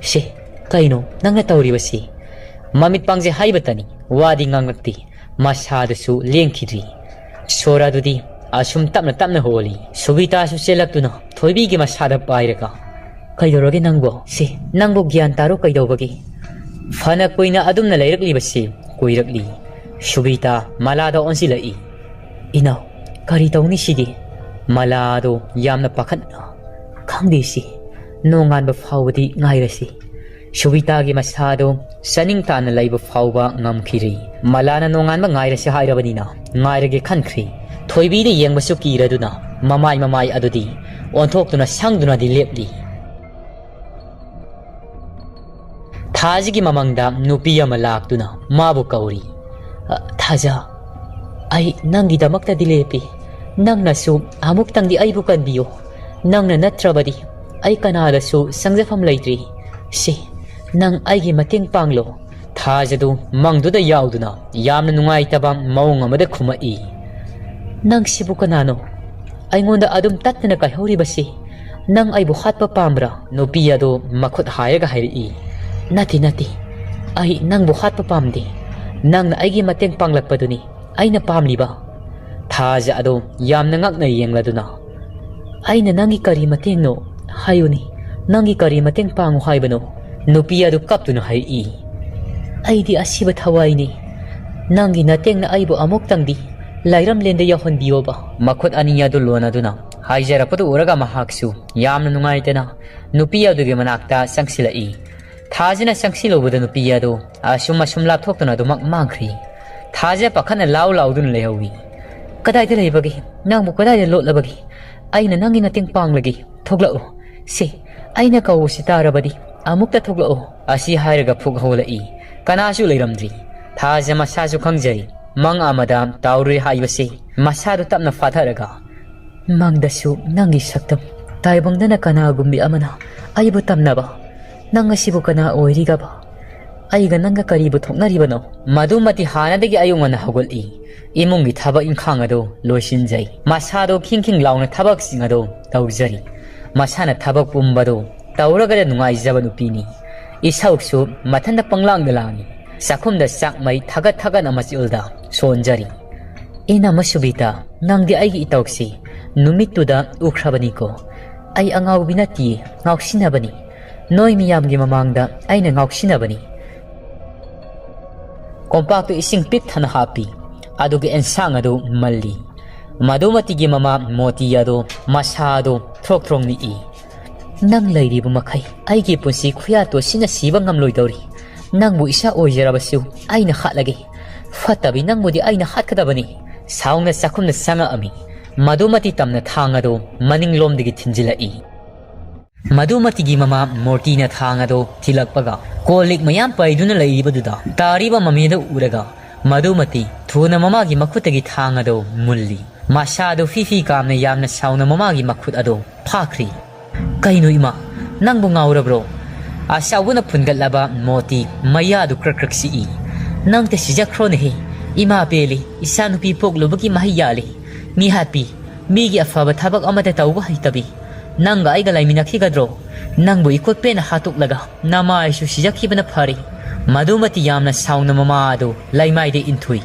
ꯁꯦ, ꯀꯩꯅꯣ ꯅꯪꯅ ꯇꯧꯔꯤꯕꯁꯤ?" ꯃꯃꯤꯠ ꯄꯥꯡꯖꯦ ꯍꯥꯏꯕꯇꯅꯤ, ꯋꯥꯗꯤ ꯉꯥꯡꯂꯛꯇꯦ꯫ ꯃꯁꯥꯗꯨꯁꯨ ꯂꯦꯡꯈꯤꯗ꯭ꯔꯤ꯫ ꯁꯣꯔ ꯑꯗꯨꯗꯤ ꯑꯁꯨꯝ ꯇꯞꯅ ꯇꯞꯅ ꯍꯣꯜꯂꯤ꯫ ꯁꯨꯕꯤꯇꯥꯁꯨ ꯆꯦꯜꯂꯛꯇꯨꯅ ꯊꯣꯏꯕꯤꯒꯤ ꯃꯁꯥꯗ ꯄꯥꯏꯔꯒ, "ꯀꯩꯗꯧꯔꯒꯦ ꯅꯪꯕꯣ? ꯁꯤ, ꯅꯪꯕꯨ ꯒ꯭ꯌꯥꯟ ꯇꯥꯔꯣ, ꯀꯩꯗꯧꯕꯒꯦ?" ꯐꯅ ꯀꯨꯏꯅ ꯑꯗꯨꯝꯅ ꯂꯩꯔꯛꯂꯤꯕꯁꯤ ꯀꯨꯏꯔꯛꯂꯤ꯫ ꯁꯨꯕꯤꯇꯥ ꯃꯂꯥꯗ ꯑꯣꯟꯁꯤꯜꯂꯛꯏ꯫ "ꯏꯅꯥꯎ, ꯀꯔꯤ ꯇꯧꯅꯤ ꯁꯤꯗꯤ?" ꯃꯂꯥꯗꯣ ꯌꯥꯝꯅ ꯄꯥꯈꯠꯅ, "ꯈꯪꯗꯦ ꯁꯤ, ꯅꯣꯡꯉꯥꯟꯕ ꯐꯥꯎꯕꯗꯤ ꯉꯥꯏꯔꯁꯤ꯫" ꯁꯨꯕꯤꯇꯥꯒꯤ ꯃꯁꯥꯗꯣ ꯆꯥꯅꯤꯡ ꯇꯥꯅ ꯂꯩꯕ ꯐꯥꯎꯕ ꯉꯝꯈꯤꯗ꯭ꯔꯤ꯫ ꯃꯂꯥꯅ ꯅꯣꯡꯉꯥꯟꯕ ꯉꯥꯏꯔꯁꯤ ꯍꯥꯏꯔꯕꯅꯤꯅ ꯉꯥꯏꯔꯒꯦ ꯈꯟꯈ꯭ꯔꯤ꯫ ꯊꯣꯏꯕꯤꯗ ꯌꯦꯡꯕꯁꯨ ꯀꯤꯔꯗꯨꯅ ꯃꯃꯥꯏ ꯃꯃꯥꯏ ꯑꯗꯨꯗꯤ ꯑꯣꯟꯊꯣꯛꯇꯨꯅ ꯁꯪꯗꯨꯅꯗꯤ ꯂꯦꯞꯂꯤ꯫ ꯊꯥꯖꯒꯤ ꯃꯃꯥꯡꯗ ꯅꯨꯄꯤ ꯑꯃ ꯂꯥꯛꯇꯨꯅ ꯃꯥꯕꯨ ꯀꯧꯔꯤ꯫ "ꯑ, ꯊꯥꯖ, ꯑꯩ ꯅꯪꯒꯤꯗꯃꯛꯇꯗꯤ ꯂꯦꯞꯄꯤ꯫ ꯅꯪꯅꯁꯨ ꯑꯃꯨꯛꯇꯪꯗꯤ ꯑꯩꯕꯨ ꯀꯟꯕꯤꯌꯨ꯫ ꯅꯪꯅ ꯅꯠꯇ꯭ꯔꯕꯗꯤ ꯑꯩ ꯀꯅꯥꯗꯁꯨ ꯆꯪꯖꯐꯝ ꯂꯩꯇ꯭ꯔꯤ꯫ ꯁꯤ, ꯅꯪ ꯑꯩꯒꯤ ꯃꯇꯦꯡ ꯄꯥꯡꯂꯣ꯫" ꯊꯥꯖꯗꯨ ꯃꯪꯗꯨꯗ ꯌꯥꯎꯗꯨꯅ ꯌꯥꯝꯅ ꯅꯨꯡꯉꯥꯏꯇꯕ ꯃꯑꯣꯡ ꯑꯃꯗ ꯈꯨꯝꯃꯛꯏ꯫ "ꯅꯪꯁꯤꯕꯨ ꯀꯅꯥꯅꯣ? ꯑꯩꯉꯣꯟꯗ ꯑꯗꯨꯝ ꯇꯠꯇꯅ ꯀꯥꯏꯍꯧꯔꯤꯕꯁꯤ? ꯅꯪ ꯑꯩꯕꯨ ꯍꯥꯠꯄ ꯄꯥꯝꯕ꯭ꯔꯥ?" ꯅꯨꯄꯤ ꯑꯗꯨ ꯃꯈꯨꯠ ꯍꯥꯏꯔꯒ ꯍꯥꯏꯔꯛꯏ꯫ "ꯅꯠꯇꯦ, ꯅꯠꯇꯦ, ꯑꯩ ꯅꯪꯕꯨ ꯍꯥꯠꯄ ꯄꯥꯝꯗꯦ꯫ ꯅꯪꯅ ꯑꯩꯒꯤ ꯃꯇꯦꯡ ꯄꯥꯡꯂꯛꯄꯗꯨꯅꯤ ꯑꯩꯅ ꯄꯥꯝꯂꯤꯕ꯫" ꯊꯥꯖ ꯑꯗꯨ ꯌꯥꯝꯅ ꯉꯛꯅ ꯌꯦꯡꯂꯗꯨꯅ, "ꯑꯩꯅ ꯅꯪꯒꯤ ꯀꯔꯤ ꯃꯇꯦꯡꯅꯣ? ꯍꯥꯏꯌꯨꯅꯤ, ꯅꯪꯒꯤ ꯀꯔꯤ ꯃꯇꯦꯡ ꯄꯥꯡꯉꯨ ꯍꯥꯏꯕꯅꯣ?" ꯅꯨꯄꯤ ꯑꯗꯨ ꯀꯞꯇꯨꯅ ꯍꯥꯏꯔꯛꯏ꯫ "ꯑꯩꯗꯤ ꯑꯁꯤꯕ ꯊꯋꯥꯏꯅꯤ꯫ ꯅꯪꯒꯤ ꯅꯇꯦꯡꯅ ꯑꯩꯕꯨ ꯑꯃꯨꯛꯇꯪꯗꯤ ꯂꯥꯏꯔꯝꯂꯦꯟꯗ ꯌꯧꯍꯟꯕꯤꯌꯣꯕ꯫" ꯃꯈꯨꯠ ꯑꯅꯤ ꯑꯗꯨ ꯂꯣꯟꯅꯗꯨꯅ ꯍꯥꯏꯖꯔꯛꯄꯗꯨ ꯎꯔꯒ ꯃꯍꯥꯛꯁꯨ ꯌꯥꯝꯅ ꯅꯨꯡꯉꯥꯏꯇꯅ ꯅꯨꯄꯤ ꯑꯗꯨꯒꯤ ꯃꯅꯥꯛꯇ ꯆꯪꯁꯤꯜꯂꯛꯏ꯫ ꯊꯥꯖꯅ ꯆꯪꯁꯤꯜꯂꯨꯕꯗ ꯅꯨꯄꯤ ꯑꯗꯨ ꯑꯁꯨꯝ ꯑꯁꯨꯝ ꯂꯥꯞꯊꯣꯛꯇꯨꯅ ꯑꯗꯨꯃꯛ ꯃꯥꯡꯈ꯭ꯔꯤ꯫ ꯊꯥꯖ ꯄꯥꯈꯠꯅ ꯂꯥꯎ ꯂꯥꯎꯗꯨꯅ ꯂꯩꯍꯧꯏ꯫ "ꯀꯗꯥꯏꯗ ꯂꯩꯕꯒꯦ? ꯅꯪꯕꯨ ꯀꯗꯥꯏꯗ ꯂꯣꯠꯂꯕꯒꯦ? ꯑꯩꯅ ꯅꯪꯒꯤ ꯃꯇꯦꯡ ꯄꯥꯡꯂꯒꯦ꯫ ꯊꯣꯛꯂꯛꯎ꯫ ꯁꯤ, ꯑꯩꯅ ꯀꯧꯕꯁꯤ ꯇꯥꯔꯕꯗꯤ ꯑꯃꯨꯛꯇ ꯊꯣꯛꯂꯛꯎ꯫" ꯑꯁꯤ ꯍꯥꯏꯔꯒ ꯐꯨꯛ ꯍꯧꯒꯠꯂꯛꯏ꯫ ꯀꯅꯥꯁꯨ ꯂꯩꯔꯝꯗ꯭ꯔꯤ꯫ ꯊꯥꯖ ꯃꯁꯥꯁꯨ ꯈꯪꯖꯔꯤ꯫ ꯃꯪ ꯑꯃꯗ ꯇꯥꯎꯔꯨꯔꯦ ꯍꯥꯏꯕꯁꯤ꯫ ꯃꯁꯥꯗꯨ ꯇꯞꯅ ꯐꯥꯊꯔꯒ, "ꯃꯪꯗꯁꯨ ꯅꯪꯒꯤ ꯁꯛꯇꯝ, ꯇꯥꯏꯕꯪꯗꯅ ꯀꯅꯥꯒꯨꯝꯕꯤ ꯑꯃꯅ ꯑꯩꯕꯨ ꯇꯝꯅꯕ꯫ ꯅꯪ ꯑꯁꯤꯕꯨ ꯀꯅꯥ ꯑꯣꯏꯔꯤꯒꯕ? ꯑꯩꯒ ꯅꯪꯒ ꯀꯔꯤꯕꯨ ꯊꯣꯛꯅꯔꯤꯕꯅꯣ?" ꯃꯗꯨꯃꯗꯤ ꯍꯥꯟꯅꯗꯒꯤ ꯑꯌꯨꯛ ꯉꯟꯅ ꯍꯧꯒꯠꯂꯤ꯫ ꯏꯃꯨꯡꯒꯤ ꯊꯕꯛ ꯏꯪꯈꯥꯡ ꯑꯗꯨ ꯂꯣꯏꯁꯤꯟꯖꯩ꯫ ꯃꯁꯥꯗꯣ ꯈꯤꯡ ꯈꯤꯡ ꯂꯥꯎꯅ ꯊꯕꯛꯁꯤꯡ ꯑꯗꯨ ꯇꯧꯖꯔꯤ꯫ ꯃꯁꯥꯅ ꯊꯕꯛ ꯄꯨꯝꯕꯗꯨ ꯇꯧꯔꯒꯗ ꯅꯨꯡꯉꯥꯏꯖꯕ ꯅꯨꯄꯤꯅꯤ꯫ ꯏꯁꯧꯁꯨ ꯃꯊꯟꯇ ꯄꯪꯂꯥꯡꯗ ꯂꯥꯡꯏ꯫ ꯆꯥꯛꯈꯨꯝꯗ ꯆꯥꯛ ꯃꯩ ꯊꯥꯒꯠ ꯊꯥꯒꯠꯅ ꯃꯆꯤꯜꯗ ꯁꯣꯟꯖꯔꯤ꯫ "ꯏꯅꯝꯃ ꯁꯨꯕꯤꯇꯥ, ꯅꯪꯗꯤ ꯑꯩꯒꯤ ꯏꯇꯧꯁꯤ ꯅꯨꯃꯤꯠꯇꯨꯗ ꯎꯈ꯭ꯔꯕꯅꯤꯀꯣ꯫ ꯑꯩ ꯑꯉꯥꯎꯕꯤ ꯅꯠꯇꯤꯌꯦ, ꯉꯥꯎꯁꯤꯟꯅꯕꯅꯤ꯫ ꯅꯣꯏ ꯃꯤꯌꯥꯝꯒꯤ ꯃꯃꯥꯡꯗ ꯑꯩꯅ ꯉꯥꯎꯁꯤꯟꯅꯕꯅꯤ꯫" ꯀꯣꯝꯄꯥꯛꯇꯨ ꯏꯁꯤꯡ ꯄꯤꯛ ꯊꯟꯅ ꯍꯥꯞꯄꯤ꯫ ꯑꯗꯨꯒ ꯑꯦꯟꯁꯥꯡ ꯑꯗꯨ ꯃꯜꯂꯤ꯫ ꯃꯗꯨꯃꯇꯤꯒꯤ ꯃꯃꯥ ꯃꯣꯇꯤ ꯑꯗꯨ ꯃꯁꯥ ꯑꯗꯨ ꯊ꯭ꯔꯣꯛ ꯊ꯭ꯔꯣꯛ ꯅꯤꯛꯏ꯫ "ꯅꯪ ꯂꯩꯔꯤꯕ ꯃꯈꯩ ꯑꯩꯒꯤ ꯄꯨꯟꯁꯤ ꯈꯨꯌꯥꯇꯣꯁꯤꯅ ꯁꯤꯕ ꯉꯝꯂꯣꯏꯗꯧꯔꯤ꯫ ꯅꯪꯕꯨ ꯏꯆꯥ ꯑꯣꯏꯖꯔꯕꯁꯨ ꯑꯩꯅ ꯍꯥꯠꯂꯒꯦ꯫ ꯐꯠꯇꯕꯤ ꯅꯪꯕꯨꯗꯤ ꯑꯩꯅ ꯍꯥꯠꯀꯗꯕꯅꯤ꯫" ꯁꯥꯎꯅ ꯆꯥꯛꯈꯨꯝꯗ ꯆꯪꯉꯛꯑꯝꯃꯤ꯫ ꯃꯗꯨꯃꯇꯤ ꯇꯝꯅ ꯊꯥꯡ ꯑꯗꯨ ꯃꯅꯤꯡꯂꯣꯝꯗꯒꯤ ꯊꯤꯟꯖꯤꯜꯂꯛꯏ꯫ ꯃꯗꯨꯃꯇꯤꯒꯤ ꯃꯃꯥ ꯃꯣꯇꯤꯅ ꯊꯥꯡ ꯑꯗꯨ ꯊꯤꯜꯂꯛꯄꯒ, ꯀꯣꯜ ꯂꯤꯛ ꯃꯌꯥꯝ ꯄꯩꯗꯨꯅ ꯂꯩꯔꯤꯕꯗꯨꯗ ꯇꯥꯔꯤꯕ ꯃꯃꯤꯗꯨ ꯎꯔꯒ, ꯃꯗꯨꯃꯇꯤ ꯊꯨꯅ ꯃꯃꯥꯒꯤ ꯃꯈꯨꯠꯇꯒꯤ ꯊꯥꯡ ꯑꯗꯨ ꯃꯨꯜꯂꯤ꯫ ꯃꯁꯥꯗꯨ ꯐꯤ ꯐꯤ ꯀꯥꯝꯅ ꯌꯥꯝꯅ ꯁꯥꯎꯅ ꯃꯃꯥꯒꯤ ꯃꯈꯨꯠ ꯑꯗꯨ ꯐꯥꯈ꯭ꯔꯤ꯫ "ꯀꯩꯅꯣ ꯏꯃꯥ, ꯅꯪꯕꯨ ꯉꯥꯎꯔꯕ꯭ꯔꯣ?" ꯑꯆꯥꯎꯕꯅ ꯐꯨꯟꯒꯠꯂꯕ ꯃꯣꯇꯤ ꯃꯌꯥꯗꯨ ꯀ꯭ꯔꯛ ꯀ꯭ꯔꯛ ꯆꯤꯛꯏ꯫ "ꯅꯪꯇ ꯁꯤꯖꯈ꯭ꯔꯣꯅꯦꯍꯦ꯫ ꯏꯃꯥ ꯄꯦꯜꯂꯤ, ꯏꯆꯥꯅꯨꯄꯤ ꯄꯣꯛꯂꯨꯕꯒꯤ ꯃꯍꯩ ꯌꯥꯜꯂꯤ꯫ ꯃꯤꯍꯥꯠꯄꯤ, ꯃꯤꯒꯤ ꯑꯐꯕ ꯊꯕꯛ ꯑꯃꯠꯇ ꯇꯧꯕ ꯍꯩꯇꯕꯤ꯫ ꯅꯪꯒ ꯑꯩꯒ ꯂꯩꯃꯤꯟꯅꯈꯤꯒꯗ꯭ꯔꯣ? ꯅꯪꯕꯨ ꯏꯀꯣꯠ ꯄꯦꯟꯅ ꯍꯥꯠꯇꯣꯛꯂꯒ ꯅꯃꯥꯏꯁꯨ ꯁꯤꯖꯈꯤꯕꯅ ꯐꯔꯦ꯫" ꯃꯗꯨꯃꯇꯤ ꯌꯥꯝꯅ ꯁꯥꯎꯅ ꯃꯃꯥ ꯑꯗꯨ ꯂꯩꯃꯥꯏꯗ ꯏꯟꯊꯨꯏ꯫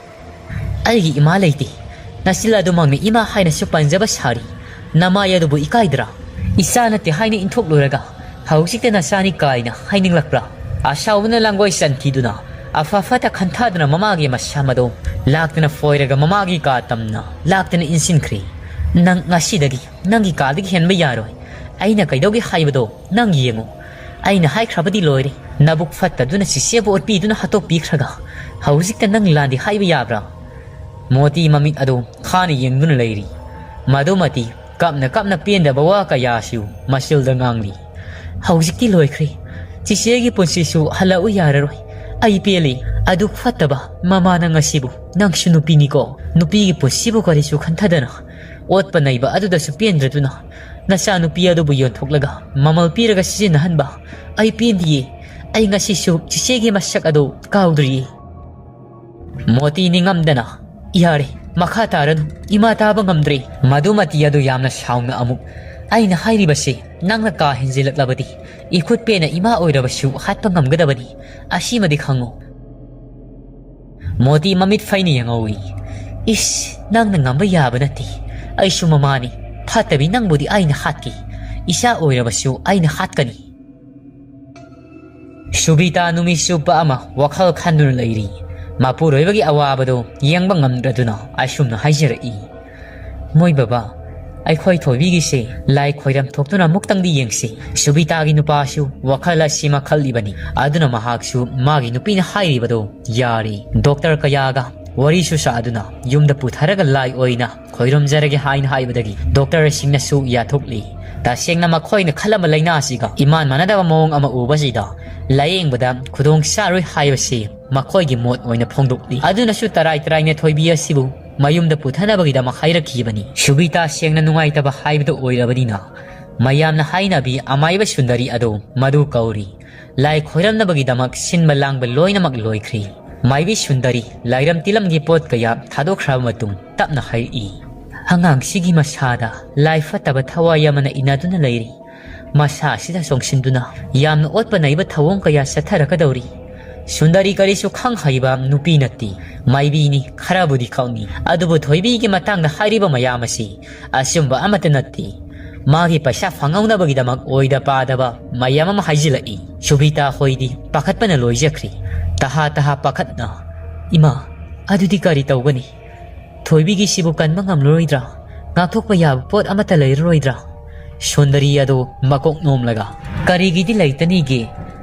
"ꯑꯩꯒꯤ ꯏꯃꯥ ꯂꯩꯇꯦ꯫ ꯅꯆꯤꯜ ꯑꯗꯨꯃꯛꯅ ꯏꯃꯥ ꯍꯥꯏꯅꯁꯨ ꯄꯟꯖꯕ ꯁꯥꯔꯤ꯫ ꯅꯃꯥꯏ ꯑꯗꯨꯕꯨ ꯏꯀꯥꯏꯗ꯭ꯔꯥ? ꯏꯆꯥ ꯅꯠꯇꯦ ꯍꯥꯏꯅ ꯏꯟꯊꯣꯛꯂꯨꯔꯒ ꯍꯧꯖꯤꯛꯇ ꯅꯆꯥꯅꯤ ꯀꯥꯏꯅ ꯍꯥꯏꯅꯤꯡꯂꯛꯄ꯭ꯔꯥ?" ꯑꯁꯥꯎꯕꯅ ꯂꯥꯡꯒꯣꯏ ꯆꯟꯈꯤꯗꯨꯅ, ꯑꯐ ꯐꯠꯇ ꯈꯟꯊꯗꯅ ꯃꯃꯥꯒꯤ ꯃꯁꯝ ꯑꯗꯨ ꯂꯥꯛꯇꯅ ꯐꯣꯏꯔꯒ ꯃꯃꯥꯒꯤ ꯀꯥ ꯇꯝꯅ ꯂꯥꯛꯇꯅ ꯏꯟꯁꯤꯟꯈ꯭ꯔꯦ꯫ "ꯅꯪ ꯉꯁꯤꯗꯒꯤ ꯅꯪꯒꯤ ꯀꯥꯗꯒꯤ ꯍꯦꯟꯕ ꯌꯥꯔꯣꯏ꯫ ꯑꯩꯅ ꯀꯩꯗꯧꯒꯦ ꯍꯥꯏꯕꯗꯣ ꯅꯪ ꯌꯦꯡꯉꯨ꯫ ꯑꯩꯅ ꯍꯥꯏꯈ꯭ꯔꯕꯗꯤ ꯂꯣꯏꯔꯦ꯫ ꯅꯕꯨꯛ ꯐꯠꯇꯗꯨꯅ ꯆꯤꯆꯦꯕꯨ ꯑꯣꯠꯄꯤꯗꯨꯅ ꯍꯥꯠꯇꯣꯛꯄꯤꯈ꯭ꯔꯒ ꯍꯧꯖꯤꯛꯇ ꯅꯪ ꯂꯥꯟꯗꯦ ꯍꯥꯏꯕ ꯌꯥꯕ꯭ꯔꯥ?" ꯃꯣꯇꯤ ꯃꯃꯤꯠ ꯑꯗꯨ ꯈꯥꯅ ꯌꯦꯡꯗꯨꯅ ꯂꯩꯔꯤ꯫ ꯃꯗꯨꯃꯇꯤ ꯀꯞꯅ ꯀꯞꯅ ꯄꯦꯟꯗꯕ ꯋꯥ ꯀꯌꯥꯁꯨ ꯃꯆꯤꯜꯗ ꯉꯥꯡꯂꯤ꯫ "ꯍꯧꯖꯤꯛꯇꯤ ꯂꯣꯏꯈ꯭ꯔꯦ꯫ ꯆꯤꯆꯦꯒꯤ ꯄꯨꯟꯁꯤꯁꯨ ꯍꯜꯂꯛꯎ ꯌꯥꯔꯔꯣꯏ꯫ ꯑꯩ ꯄꯦꯜꯂꯤ꯫ ꯑꯗꯨ ꯐꯠꯇꯕ ꯃꯃꯥ ꯅꯪ ꯑꯁꯤꯕꯨ, ꯅꯪꯁꯨ ꯅꯨꯄꯤꯅꯤꯀꯣ꯫ ꯅꯨꯄꯤꯒꯤ ꯄꯨꯟꯁꯤꯕꯨ ꯀꯔꯤꯁꯨ ꯈꯟꯊꯗꯅ ꯑꯣꯠꯄ ꯅꯩꯕ ꯑꯗꯨꯗꯁꯨ ꯄꯦꯟꯗ꯭ꯔꯗꯨꯅ ꯅꯆꯥꯅꯨꯄꯤ ꯑꯗꯨꯕꯨ ꯌꯣꯟꯊꯣꯛꯂꯒ ꯃꯃꯜ ꯄꯤꯔꯒ ꯁꯤꯖꯤꯟꯅꯍꯟꯕ꯫ ꯑꯩ ꯄꯦꯟꯗꯤꯌꯦ꯫ ꯑꯩ ꯉꯁꯤꯁꯨ ꯆꯤꯆꯦꯒꯤ ꯃꯁꯛ ꯑꯗꯨ ꯀꯥꯎꯗ꯭ꯔꯤꯌꯦ꯫" ꯃꯣꯇꯤ ꯅꯤꯡꯉꯝꯗꯅ, "ꯌꯥꯔꯦ, ꯃꯈꯥ ꯇꯥꯔꯅꯨ, ꯏꯃꯥ ꯇꯥꯕ ꯉꯝꯗ꯭ꯔꯦ꯫" ꯃꯗꯨꯃꯇꯤ ꯑꯗꯨ ꯌꯥꯝꯅ ꯁꯥꯎꯅ ꯑꯃꯨꯛ, "ꯑꯩꯅ ꯍꯥꯏꯔꯤꯕꯁꯤ ꯅꯪꯅ ꯀꯥ ꯍꯦꯟꯖꯤꯜꯂꯛꯂꯕꯗꯤ ꯏꯈꯨꯠ ꯄꯦꯟꯅ ꯏꯃꯥ ꯑꯣꯏꯔꯕꯁꯨ ꯍꯥꯠꯄ ꯉꯝꯒꯗꯕꯅꯤ꯫ ꯑꯁꯤꯃꯗꯤ ꯈꯪꯉꯨ꯫" ꯃꯣꯇꯤ ꯃꯃꯤꯠ ꯐꯩꯅ ꯌꯦꯡꯍꯧꯏ꯫ "ꯏꯁ, ꯅꯪꯅ ꯉꯝꯕ ꯌꯥꯕ ꯅꯠꯇꯦ꯫ ꯑꯩꯁꯨ ꯃꯃꯥꯅꯤ꯫ ꯐꯠꯇꯕꯤ ꯅꯪꯕꯨꯗꯤ ꯑꯩꯅ ꯍꯥꯠꯀꯦ꯫ ꯏꯆꯥ ꯑꯣꯏꯔꯕꯁꯨ ꯑꯩꯅ ꯍꯥꯠꯀꯅꯤ꯫" ꯁꯨꯕꯤꯇꯥ ꯅꯨꯃꯤꯠ ꯆꯨꯞꯄ ꯑꯃ ꯋꯥꯈꯜ ꯈꯟꯗꯨꯅ ꯂꯩꯔꯤ꯫ ꯃꯄꯨꯔꯣꯏꯕꯒꯤ ꯑꯋꯥꯕꯗꯨ ꯌꯦꯡꯕ ꯉꯝꯗ꯭ꯔꯗꯨꯅ ꯑꯁꯨꯝꯅ ꯍꯥꯏꯖꯔꯛꯏ, "ꯃꯣꯏ ꯕꯕꯥ, ꯑꯩꯈꯣꯏ ꯊꯣꯏꯕꯤꯒꯤꯁꯦ ꯂꯥꯏ ꯈꯣꯏꯔꯝ ꯊꯣꯛꯇꯨꯅ ꯑꯃꯨꯛꯇꯪꯗꯤ ꯌꯦꯡꯁꯤ꯫ ꯁꯨꯕꯤꯇꯥꯒꯤ ꯅꯨꯄꯥꯁꯨ ꯋꯥꯈꯜ ꯑꯁꯤꯃ ꯈꯜꯂꯤꯕꯅꯤ꯫ ꯑꯗꯨꯅ ꯃꯍꯥꯛꯁꯨ ꯃꯥꯒꯤ ꯅꯨꯄꯤꯅ ꯍꯥꯏꯔꯤꯕꯗꯣ ꯌꯥꯔꯦ꯫ ꯗꯣꯛꯇꯔ ꯀꯌꯥꯒ ꯋꯥꯔꯤꯁꯨ ꯁꯥꯗꯨꯅ ꯌꯨꯝꯗ ꯄꯨꯊꯔꯒ ꯂꯥꯏ ꯑꯣꯏꯅ ꯈꯣꯏꯔꯝꯖꯔꯒꯦ" ꯍꯥꯏꯅ ꯍꯥꯏꯕꯗꯒꯤ ꯗꯣꯛꯇꯔꯁꯤꯡꯅꯁꯨ ꯌꯥꯊꯣꯛꯂꯤ꯫ ꯇꯁꯦꯡꯅ ꯃꯈꯣꯏꯅ ꯈꯜꯂꯝꯕ ꯂꯥꯏꯅꯥ ꯑꯁꯤꯒ ꯏꯃꯥꯟ ꯃꯥꯟꯅꯗꯕ ꯃꯑꯣꯡ ꯑꯃ ꯎꯕꯁꯤꯗ ꯂꯥꯌꯦꯡꯕꯗ ꯈꯨꯗꯣꯡ ꯆꯥꯔꯣꯏ ꯍꯥꯏꯕꯁꯤ ꯃꯈꯣꯏꯒꯤ ꯃꯣꯠ ꯑꯣꯏꯅ ꯐꯣꯡꯗꯣꯛꯂꯤ꯫ ꯑꯗꯨꯅꯁꯨ ꯇꯔꯥꯏ ꯇꯔꯥꯏꯅ ꯊꯣꯏꯕꯤ ꯑꯁꯤꯕꯨ ꯃꯌꯨꯝꯗ ꯄꯨꯊꯅꯕꯒꯤꯗꯃꯛ ꯍꯥꯏꯔꯛꯈꯤꯕꯅꯤ꯫ ꯁꯨꯕꯤꯇꯥ ꯁꯦꯡꯅ ꯅꯨꯡꯉꯥꯏꯇꯕ ꯍꯥꯏꯕꯗꯨ ꯑꯣꯏꯔꯕꯅꯤꯅ ꯃꯌꯥꯝꯅ ꯍꯥꯏꯅꯕꯤ ꯑꯃꯥꯏꯕ ꯁꯨꯟꯗꯔꯤ ꯑꯗꯨ ꯃꯗꯨ ꯀꯧꯔꯤ꯫ ꯂꯥꯏ ꯈꯣꯏꯔꯝꯅꯕꯒꯤꯗꯃꯛ ꯁꯤꯟꯕ ꯂꯥꯡꯕ ꯂꯣꯏꯅꯃꯛ ꯂꯣꯏꯈ꯭ꯔꯦ꯫ ꯃꯥꯏꯕꯤ ꯁꯨꯟꯗꯔꯤ ꯂꯥꯏꯔꯝ ꯇꯤꯂꯝꯒꯤ ꯄꯣꯠ ꯀꯌꯥ ꯊꯥꯗꯣꯛꯈ꯭ꯔꯕ ꯃꯇꯨꯡ ꯇꯞꯅ ꯍꯥꯏꯔꯛꯏ, "ꯑꯉꯥꯡꯁꯤꯒꯤ ꯃꯁꯥꯗ ꯂꯥꯏ ꯐꯠꯇꯕ ꯊꯋꯥꯏ ꯑꯃꯅ ꯏꯟꯅꯗꯨꯅ ꯂꯩꯔꯤ꯫ ꯃꯁꯥ ꯑꯁꯤꯗ ꯆꯣꯡꯁꯤꯟꯗꯨꯅ ꯌꯥꯝꯅ ꯑꯣꯠꯄ ꯅꯩꯕ ꯊꯧꯑꯣꯡ ꯀꯌꯥ ꯆꯠꯊꯔꯛꯀꯗꯧꯔꯤ꯫ ꯁꯨꯟꯗꯔꯤ ꯀꯔꯤꯁꯨ ꯈꯪ ꯍꯩꯕ ꯅꯨꯄꯤ ꯅꯠꯇꯦ꯫ ꯃꯥꯏꯕꯤꯅꯤ, ꯈꯔꯕꯨꯗꯤ ꯈꯪꯏ, ꯑꯗꯨꯕꯨ ꯊꯣꯏꯕꯤꯒꯤ ꯃꯇꯥꯡꯗ ꯍꯥꯏꯔꯤꯕ ꯃꯌꯥꯝ ꯑꯁꯤ ꯑꯆꯨꯝꯕ ꯑꯃꯠꯇ ꯅꯠꯇꯦ꯫ ꯃꯥꯒꯤ ꯄꯩꯁꯥ ꯐꯪꯍꯧꯅꯕꯒꯤꯗꯃꯛ ꯑꯣꯏꯗ ꯄꯥꯗꯕ ꯃꯌꯥꯝ ꯑꯃ ꯍꯥꯏꯖꯤꯜꯂꯛꯏ꯫" ꯁꯨꯕꯤꯇꯥ ꯍꯣꯏꯗꯤ ꯄꯥꯈꯠꯄꯅ ꯂꯣꯏꯖꯈ꯭ꯔꯦ꯫ ꯇꯍꯥ ꯇꯍꯥ ꯄꯥꯈꯠꯅ, "ꯏꯃꯥ, ꯑꯗꯨꯗꯤ ꯀꯔꯤ ꯇꯧꯒꯅꯤ? ꯊꯣꯏꯕꯤꯒꯤꯁꯤꯕꯨ ꯀꯟꯕ ꯉꯝꯂꯔꯣꯏꯗ꯭ꯔꯥ? ꯉꯥꯛꯊꯣꯛꯄ ꯌꯥꯕ ꯄꯣꯠ ꯑꯃꯠꯇ ꯂꯩꯔꯔꯣꯏꯗ꯭ꯔꯥ?" ꯁꯨꯟꯗꯔꯤ ꯑꯗꯨ ꯃꯀꯣꯛ ꯅꯣꯝꯂꯒ, "ꯀꯔꯤꯒꯤꯗꯤ ꯂꯩꯇꯅꯤꯒꯦ?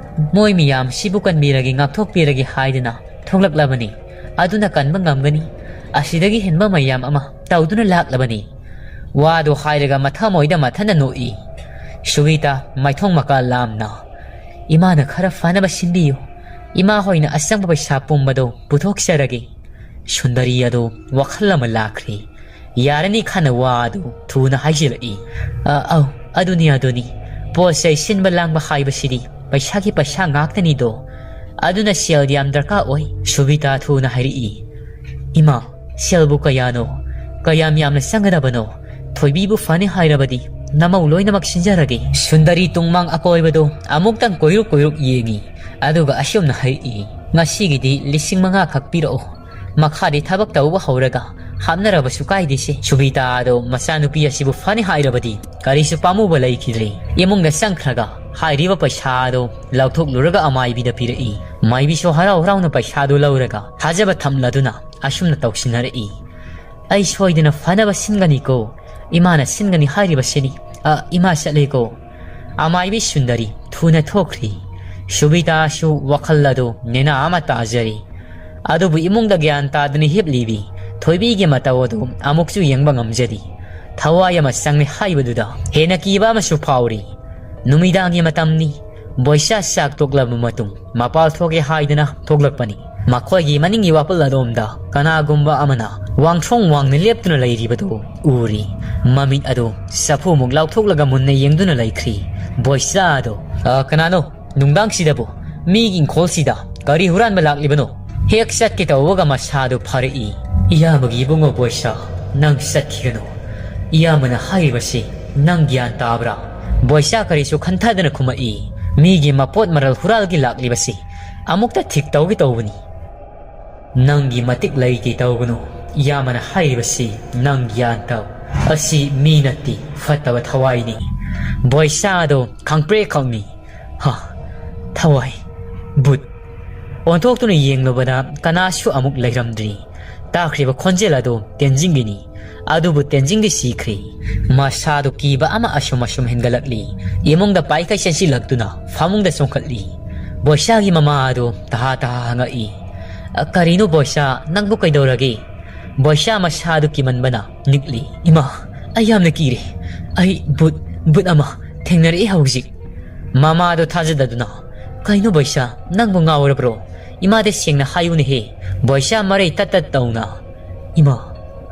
ꯃꯣꯏ ꯃꯤꯌꯥꯝꯁꯤꯕꯨ ꯀꯟꯕꯤꯔꯒꯦ, ꯉꯥꯛꯊꯣꯛꯄꯤꯔꯒꯦ ꯍꯥꯏꯗꯅ ꯊꯣꯛꯂꯛꯂꯕꯅꯤ꯫ ꯑꯗꯨꯅ ꯀꯟꯕ ꯉꯝꯒꯅꯤ꯫ ꯑꯁꯤꯗꯒꯤ ꯍꯦꯟꯕ ꯃꯌꯥꯝ ꯑꯃ ꯇꯧꯗꯨꯅ ꯂꯥꯛꯂꯕꯅꯤ꯫" ꯋꯥꯗꯨ ꯍꯥꯏꯔꯒ ꯃꯊꯃꯣꯏꯗ ꯃꯊꯟꯇ ꯅꯣꯛꯏ꯫ ꯁꯨꯕꯤꯇꯥ ꯃꯥꯏꯊꯣꯡ ꯃꯀꯥ ꯂꯥꯝꯅ, "ꯏꯃꯥꯅ ꯈꯔ ꯐꯅꯕ ꯁꯤꯟꯕꯤꯌꯨ꯫ ꯏꯃꯥ ꯍꯣꯏꯅ ꯑꯆꯪꯕ ꯄꯩꯁꯥ ꯄꯨꯝꯕꯗꯨ ꯄꯨꯊꯣꯛꯆꯔꯒꯦ꯫" ꯁꯨꯟꯗꯔꯤ ꯑꯗꯨ ꯋꯥꯈꯜ ꯑꯃ ꯂꯥꯛꯈ꯭ꯔꯦ꯫ ꯌꯥꯔꯅꯤ ꯈꯟꯅ ꯋꯥ ꯑꯗꯨ ꯊꯨꯅ ꯍꯥꯏꯖꯤꯜꯂꯛꯏ꯫ "ꯑ, ꯑꯧ, ꯑꯗꯨꯅꯤ, ꯑꯗꯨꯅꯤ꯫ ꯄꯣꯠ ꯆꯩ ꯁꯤꯟꯕ ꯂꯥꯡꯕ ꯍꯥꯏꯕꯁꯤꯗꯤ ꯄꯩꯁꯥꯒꯤ ꯄꯩꯁꯥ ꯉꯥꯛꯇꯅꯤꯗꯣ꯫ ꯑꯗꯨꯅ ꯁꯦꯜ ꯌꯥꯝ ꯗꯔꯀꯥꯔ ꯑꯣꯏ꯫" ꯁꯨꯕꯤꯇꯥ ꯊꯨꯅ ꯍꯥꯏꯔꯛꯏ꯫ "ꯏꯃꯥ, ꯁꯦꯜꯕꯨ ꯀꯌꯥꯅꯣ? ꯀꯌꯥꯝ ꯌꯥꯝꯅ ꯆꯪꯒꯗꯕꯅꯣ? ꯊꯣꯏꯕꯤꯕꯨ ꯐꯅꯤ ꯍꯥꯏꯔꯕꯗꯤ ꯅꯃꯧ ꯂꯣꯏꯅꯃꯛ ꯁꯤꯟꯖꯔꯒꯦ꯫" ꯁꯨꯟꯗꯔꯤ ꯇꯨꯡꯃꯥꯡ ꯑꯀꯣꯏꯕꯗꯨ ꯑꯃꯨꯛꯇꯪ ꯀꯣꯏꯔꯨꯛ ꯀꯣꯏꯔꯨꯛ ꯌꯦꯡꯏ꯫ ꯑꯗꯨꯒ ꯑꯁꯨꯝꯅ ꯍꯥꯏꯔꯛꯏ, "ꯉꯁꯤꯒꯤꯗꯤ ꯂꯤꯁꯤꯡ ꯃꯉꯥ ꯈꯛ ꯄꯤꯔꯛꯑꯣ꯫ ꯃꯈꯥꯗꯤ ꯊꯕꯛ ꯇꯧꯕ ꯍꯧꯔꯒ ꯍꯥꯞꯅꯔꯕꯁꯨ ꯀꯥꯏꯗꯦꯁꯦ꯫" ꯁꯨꯕꯤꯇꯥ ꯑꯗꯣ ꯃꯆꯥꯅꯨꯄꯤ ꯑꯁꯤꯕꯨ ꯐꯅꯤ ꯍꯥꯏꯔꯕꯗꯤ ꯀꯔꯤꯁꯨ ꯄꯥꯝꯃꯨꯕ ꯂꯩꯈꯤꯗ꯭ꯔꯦ꯫ ꯏꯃꯨꯡꯗ ꯆꯪꯈ꯭ꯔꯒ ꯍꯥꯏꯔꯤꯕ ꯄꯩꯁꯥ ꯑꯗꯣ ꯂꯧꯊꯣꯛꯂꯨꯔꯒ ꯑꯃꯥꯏꯕꯤꯗ ꯄꯤꯔꯛꯏ꯫ ꯃꯥꯏꯕꯤꯁꯨ ꯍꯔꯥꯎ ꯍꯔꯥꯎꯅ ꯄꯩꯁꯥꯗꯨ ꯂꯧꯔꯒ ꯊꯥꯖꯕ ꯊꯝꯂꯗꯨꯅ ꯑꯁꯨꯝꯅ ꯇꯧꯁꯤꯟꯅꯔꯛꯏ꯫ "ꯑꯩ ꯁꯣꯏꯗꯅ ꯐꯅꯕ ꯁꯤꯟꯒꯅꯤꯀꯣ꯫ ꯏꯃꯥꯅ ꯁꯤꯟꯒꯅꯤ ꯍꯥꯏꯔꯤꯕꯁꯤꯅꯤ꯫ ꯑ, ꯏꯃꯥ ꯆꯠꯂꯦꯀꯣ꯫" ꯑꯃꯥꯏꯕꯤ ꯁꯨꯟꯗꯔꯤ ꯊꯨꯅ ꯊꯣꯛꯈ꯭ꯔꯤ꯫ ꯁꯨꯕꯤꯇꯥꯁꯨ ꯋꯥꯈꯜ ꯑꯗꯨ ꯅꯦꯅꯥ ꯑꯃ ꯇꯥꯖꯔꯤ꯫ ꯑꯗꯨꯕꯨ ꯏꯃꯨꯡꯗ ꯒ꯭ꯌꯥꯟ ꯇꯥꯗꯅ ꯍꯤꯞꯂꯤꯕꯤ ꯊꯣꯏꯕꯤꯒꯤ ꯃꯇꯧ ꯑꯗꯨ ꯑꯃꯨꯛꯁꯨ ꯌꯦꯡꯕ ꯉꯝꯖꯗꯦ꯫ ꯊꯋꯥꯏ ꯑꯃ ꯆꯪꯂꯦ ꯍꯥꯏꯕꯗꯨꯗ ꯍꯦꯟꯅ ꯀꯤꯕ ꯑꯃꯁꯨ ꯐꯥꯎꯔꯤ꯫ ꯅꯨꯃꯤꯗꯥꯡꯒꯤ ꯃꯇꯝꯅꯤ꯫ ꯕꯣꯏꯁꯥ ꯆꯥꯛ ꯇꯣꯛꯂꯕ ꯃꯇꯨꯡ ꯃꯄꯥꯜ ꯊꯣꯛꯀꯦ ꯍꯥꯏꯗꯨꯅ ꯊꯣꯛꯂꯛꯄꯅꯤ꯫ ꯃꯈꯣꯏꯒꯤ ꯃꯅꯤꯡꯒꯤ ꯋꯥꯄꯜ ꯑꯗꯣꯝꯗ ꯀꯅꯥꯒꯨꯝꯕ ꯑꯃꯅ ꯋꯥꯡꯊ꯭ꯔꯣꯡ ꯋꯥꯡꯅ ꯂꯦꯞꯇꯨꯅ ꯂꯩꯔꯤꯕꯗꯨ ꯎꯔꯤ꯫ ꯃꯃꯤꯠ ꯑꯗꯨ ꯆꯐꯨꯃꯨꯛ ꯂꯥꯎꯊꯣꯛꯂꯒ ꯃꯨꯟꯅ ꯌꯦꯡꯗꯨꯅ ꯂꯩꯈ꯭ꯔꯤ꯫ ꯕꯣꯏꯁꯥ ꯑꯗꯣ, "ꯑ, ꯀꯅꯥꯅꯣ? ꯅꯨꯡꯗꯥꯡꯁꯤꯗꯕꯨ ꯃꯤꯒꯤ ꯏꯪꯈꯣꯜꯁꯤꯗ ꯀꯔꯤ ꯍꯨꯔꯥꯟꯕ ꯂꯥꯛꯂꯤꯕꯅꯣ?" ꯍꯦꯛ ꯆꯠꯀꯦ ꯇꯧꯕꯒ ꯃꯁꯥꯗꯨ ꯐꯥꯔꯛꯏ꯫ "ꯏꯌꯥꯝꯕꯒꯤ ꯏꯕꯨꯡꯉꯣ ꯕꯣꯏꯁꯥ, ꯅꯪ ꯆꯠꯈꯤꯒꯅꯨ꯫ ꯏꯌꯥꯝꯕꯅ ꯍꯥꯏꯔꯤꯕꯁꯤ ꯅꯪ ꯒ꯭ꯌꯥꯟ ꯇꯥꯕ꯭ꯔꯥ?" ꯕꯣꯏꯁꯥ ꯀꯔꯤꯁꯨ ꯈꯟꯊꯗꯅ ꯈꯨꯝꯃꯛꯏ꯫ "ꯃꯤꯒꯤ ꯃꯄꯣꯠ ꯃꯔꯜ ꯍꯨꯔꯥꯜꯒꯤ ꯂꯥꯛꯂꯤꯕꯁꯤ ꯑꯃꯨꯛꯇ ꯊꯤꯛ ꯇꯧꯒꯦ ꯇꯧꯕꯅꯤ꯫ ꯅꯪꯒꯤ ꯃꯇꯤꯛ ꯂꯩꯇꯦ ꯇꯧꯒꯅꯨ꯫ ꯏꯌꯥꯝꯕꯅ ꯍꯥꯏꯔꯤꯕꯁꯤ ꯅꯪ ꯒ꯭ꯌꯥꯟ ꯇꯧ꯫ ꯑꯁꯤ ꯃꯤ ꯅꯠꯇꯦ, ꯐꯠꯇꯕ ꯊꯋꯥꯏꯅꯤ꯫" ꯕꯣꯏꯁꯥ ꯑꯗꯣ ꯈꯪꯄ꯭ꯔꯦꯛ ꯈꯪꯉꯤ꯫ ꯍꯥ, ꯊꯋꯥꯏ, ꯕꯨꯠ꯫ ꯑꯣꯟꯊꯣꯛꯇꯨꯅ ꯌꯦꯡꯂꯨꯕꯗ ꯀꯅꯥꯁꯨ ꯑꯃꯨꯛ ꯂꯩꯔꯝꯗ꯭ꯔꯤ꯫ ꯇꯥꯈ꯭ꯔꯤꯕ ꯈꯣꯟꯖꯦꯜ ꯑꯗꯨ ꯇꯦꯟꯖꯤꯡꯒꯤꯅꯤ꯫ ꯑꯗꯨꯕꯨ ꯇꯦꯟꯖꯤꯡꯗꯤ ꯁꯤꯈ꯭ꯔꯦ꯫ ꯃꯁꯥꯗꯨ ꯀꯤꯕ ꯑꯃ ꯑꯁꯨꯝ ꯑꯁꯨꯝ ꯍꯦꯟꯒꯠꯂꯛꯂꯤ꯫ ꯏꯃꯨꯡꯗ ꯄꯥꯏꯈꯩ ꯆꯦꯟꯁꯤꯜꯂꯛꯇꯨꯅ ꯐꯃꯨꯡꯗ ꯆꯣꯡꯈꯠꯂꯤ꯫ ꯕꯣꯏꯁꯥꯒꯤ ꯃꯃꯥ ꯑꯗꯨ ꯇꯍꯥ ꯇꯍꯥ ꯍꯪꯉꯛꯏ꯫ "ꯑ, ꯀꯔꯤꯅꯣ ꯕꯣꯏꯁꯥ, ꯅꯪꯕꯨ ꯀꯩꯗꯧꯔꯒꯦ?" ꯕꯣꯏꯁꯥ ꯃꯁꯥꯗꯨ ꯀꯤꯃꯟꯕꯅ ꯅꯤꯛꯂꯤ꯫ "ꯏꯃꯥ, ꯑꯩ ꯌꯥꯝꯅ ꯀꯤꯔꯦ꯫ ꯑꯩ ꯕꯨꯠ, ꯕꯨꯠ ꯑꯃ ꯊꯦꯡꯅꯔꯛꯑꯦ ꯍꯧꯖꯤꯛ꯫" ꯃꯃꯥꯗꯨ ꯊꯥꯖꯗꯗꯨꯅ, "ꯀꯩꯅꯣ ꯕꯣꯏꯁꯥ, ꯅꯪꯕꯨ ꯉꯥꯎꯔꯕ꯭ꯔꯣ? ꯏꯃꯥꯗ ꯁꯦꯡꯅ ꯍꯥꯏꯌꯨꯅꯦꯍꯦ꯫" ꯕꯣꯏꯁꯥ ꯃꯔꯩ ꯇꯠ ꯇꯠ ꯇꯧꯅ, "ꯏꯃꯥ,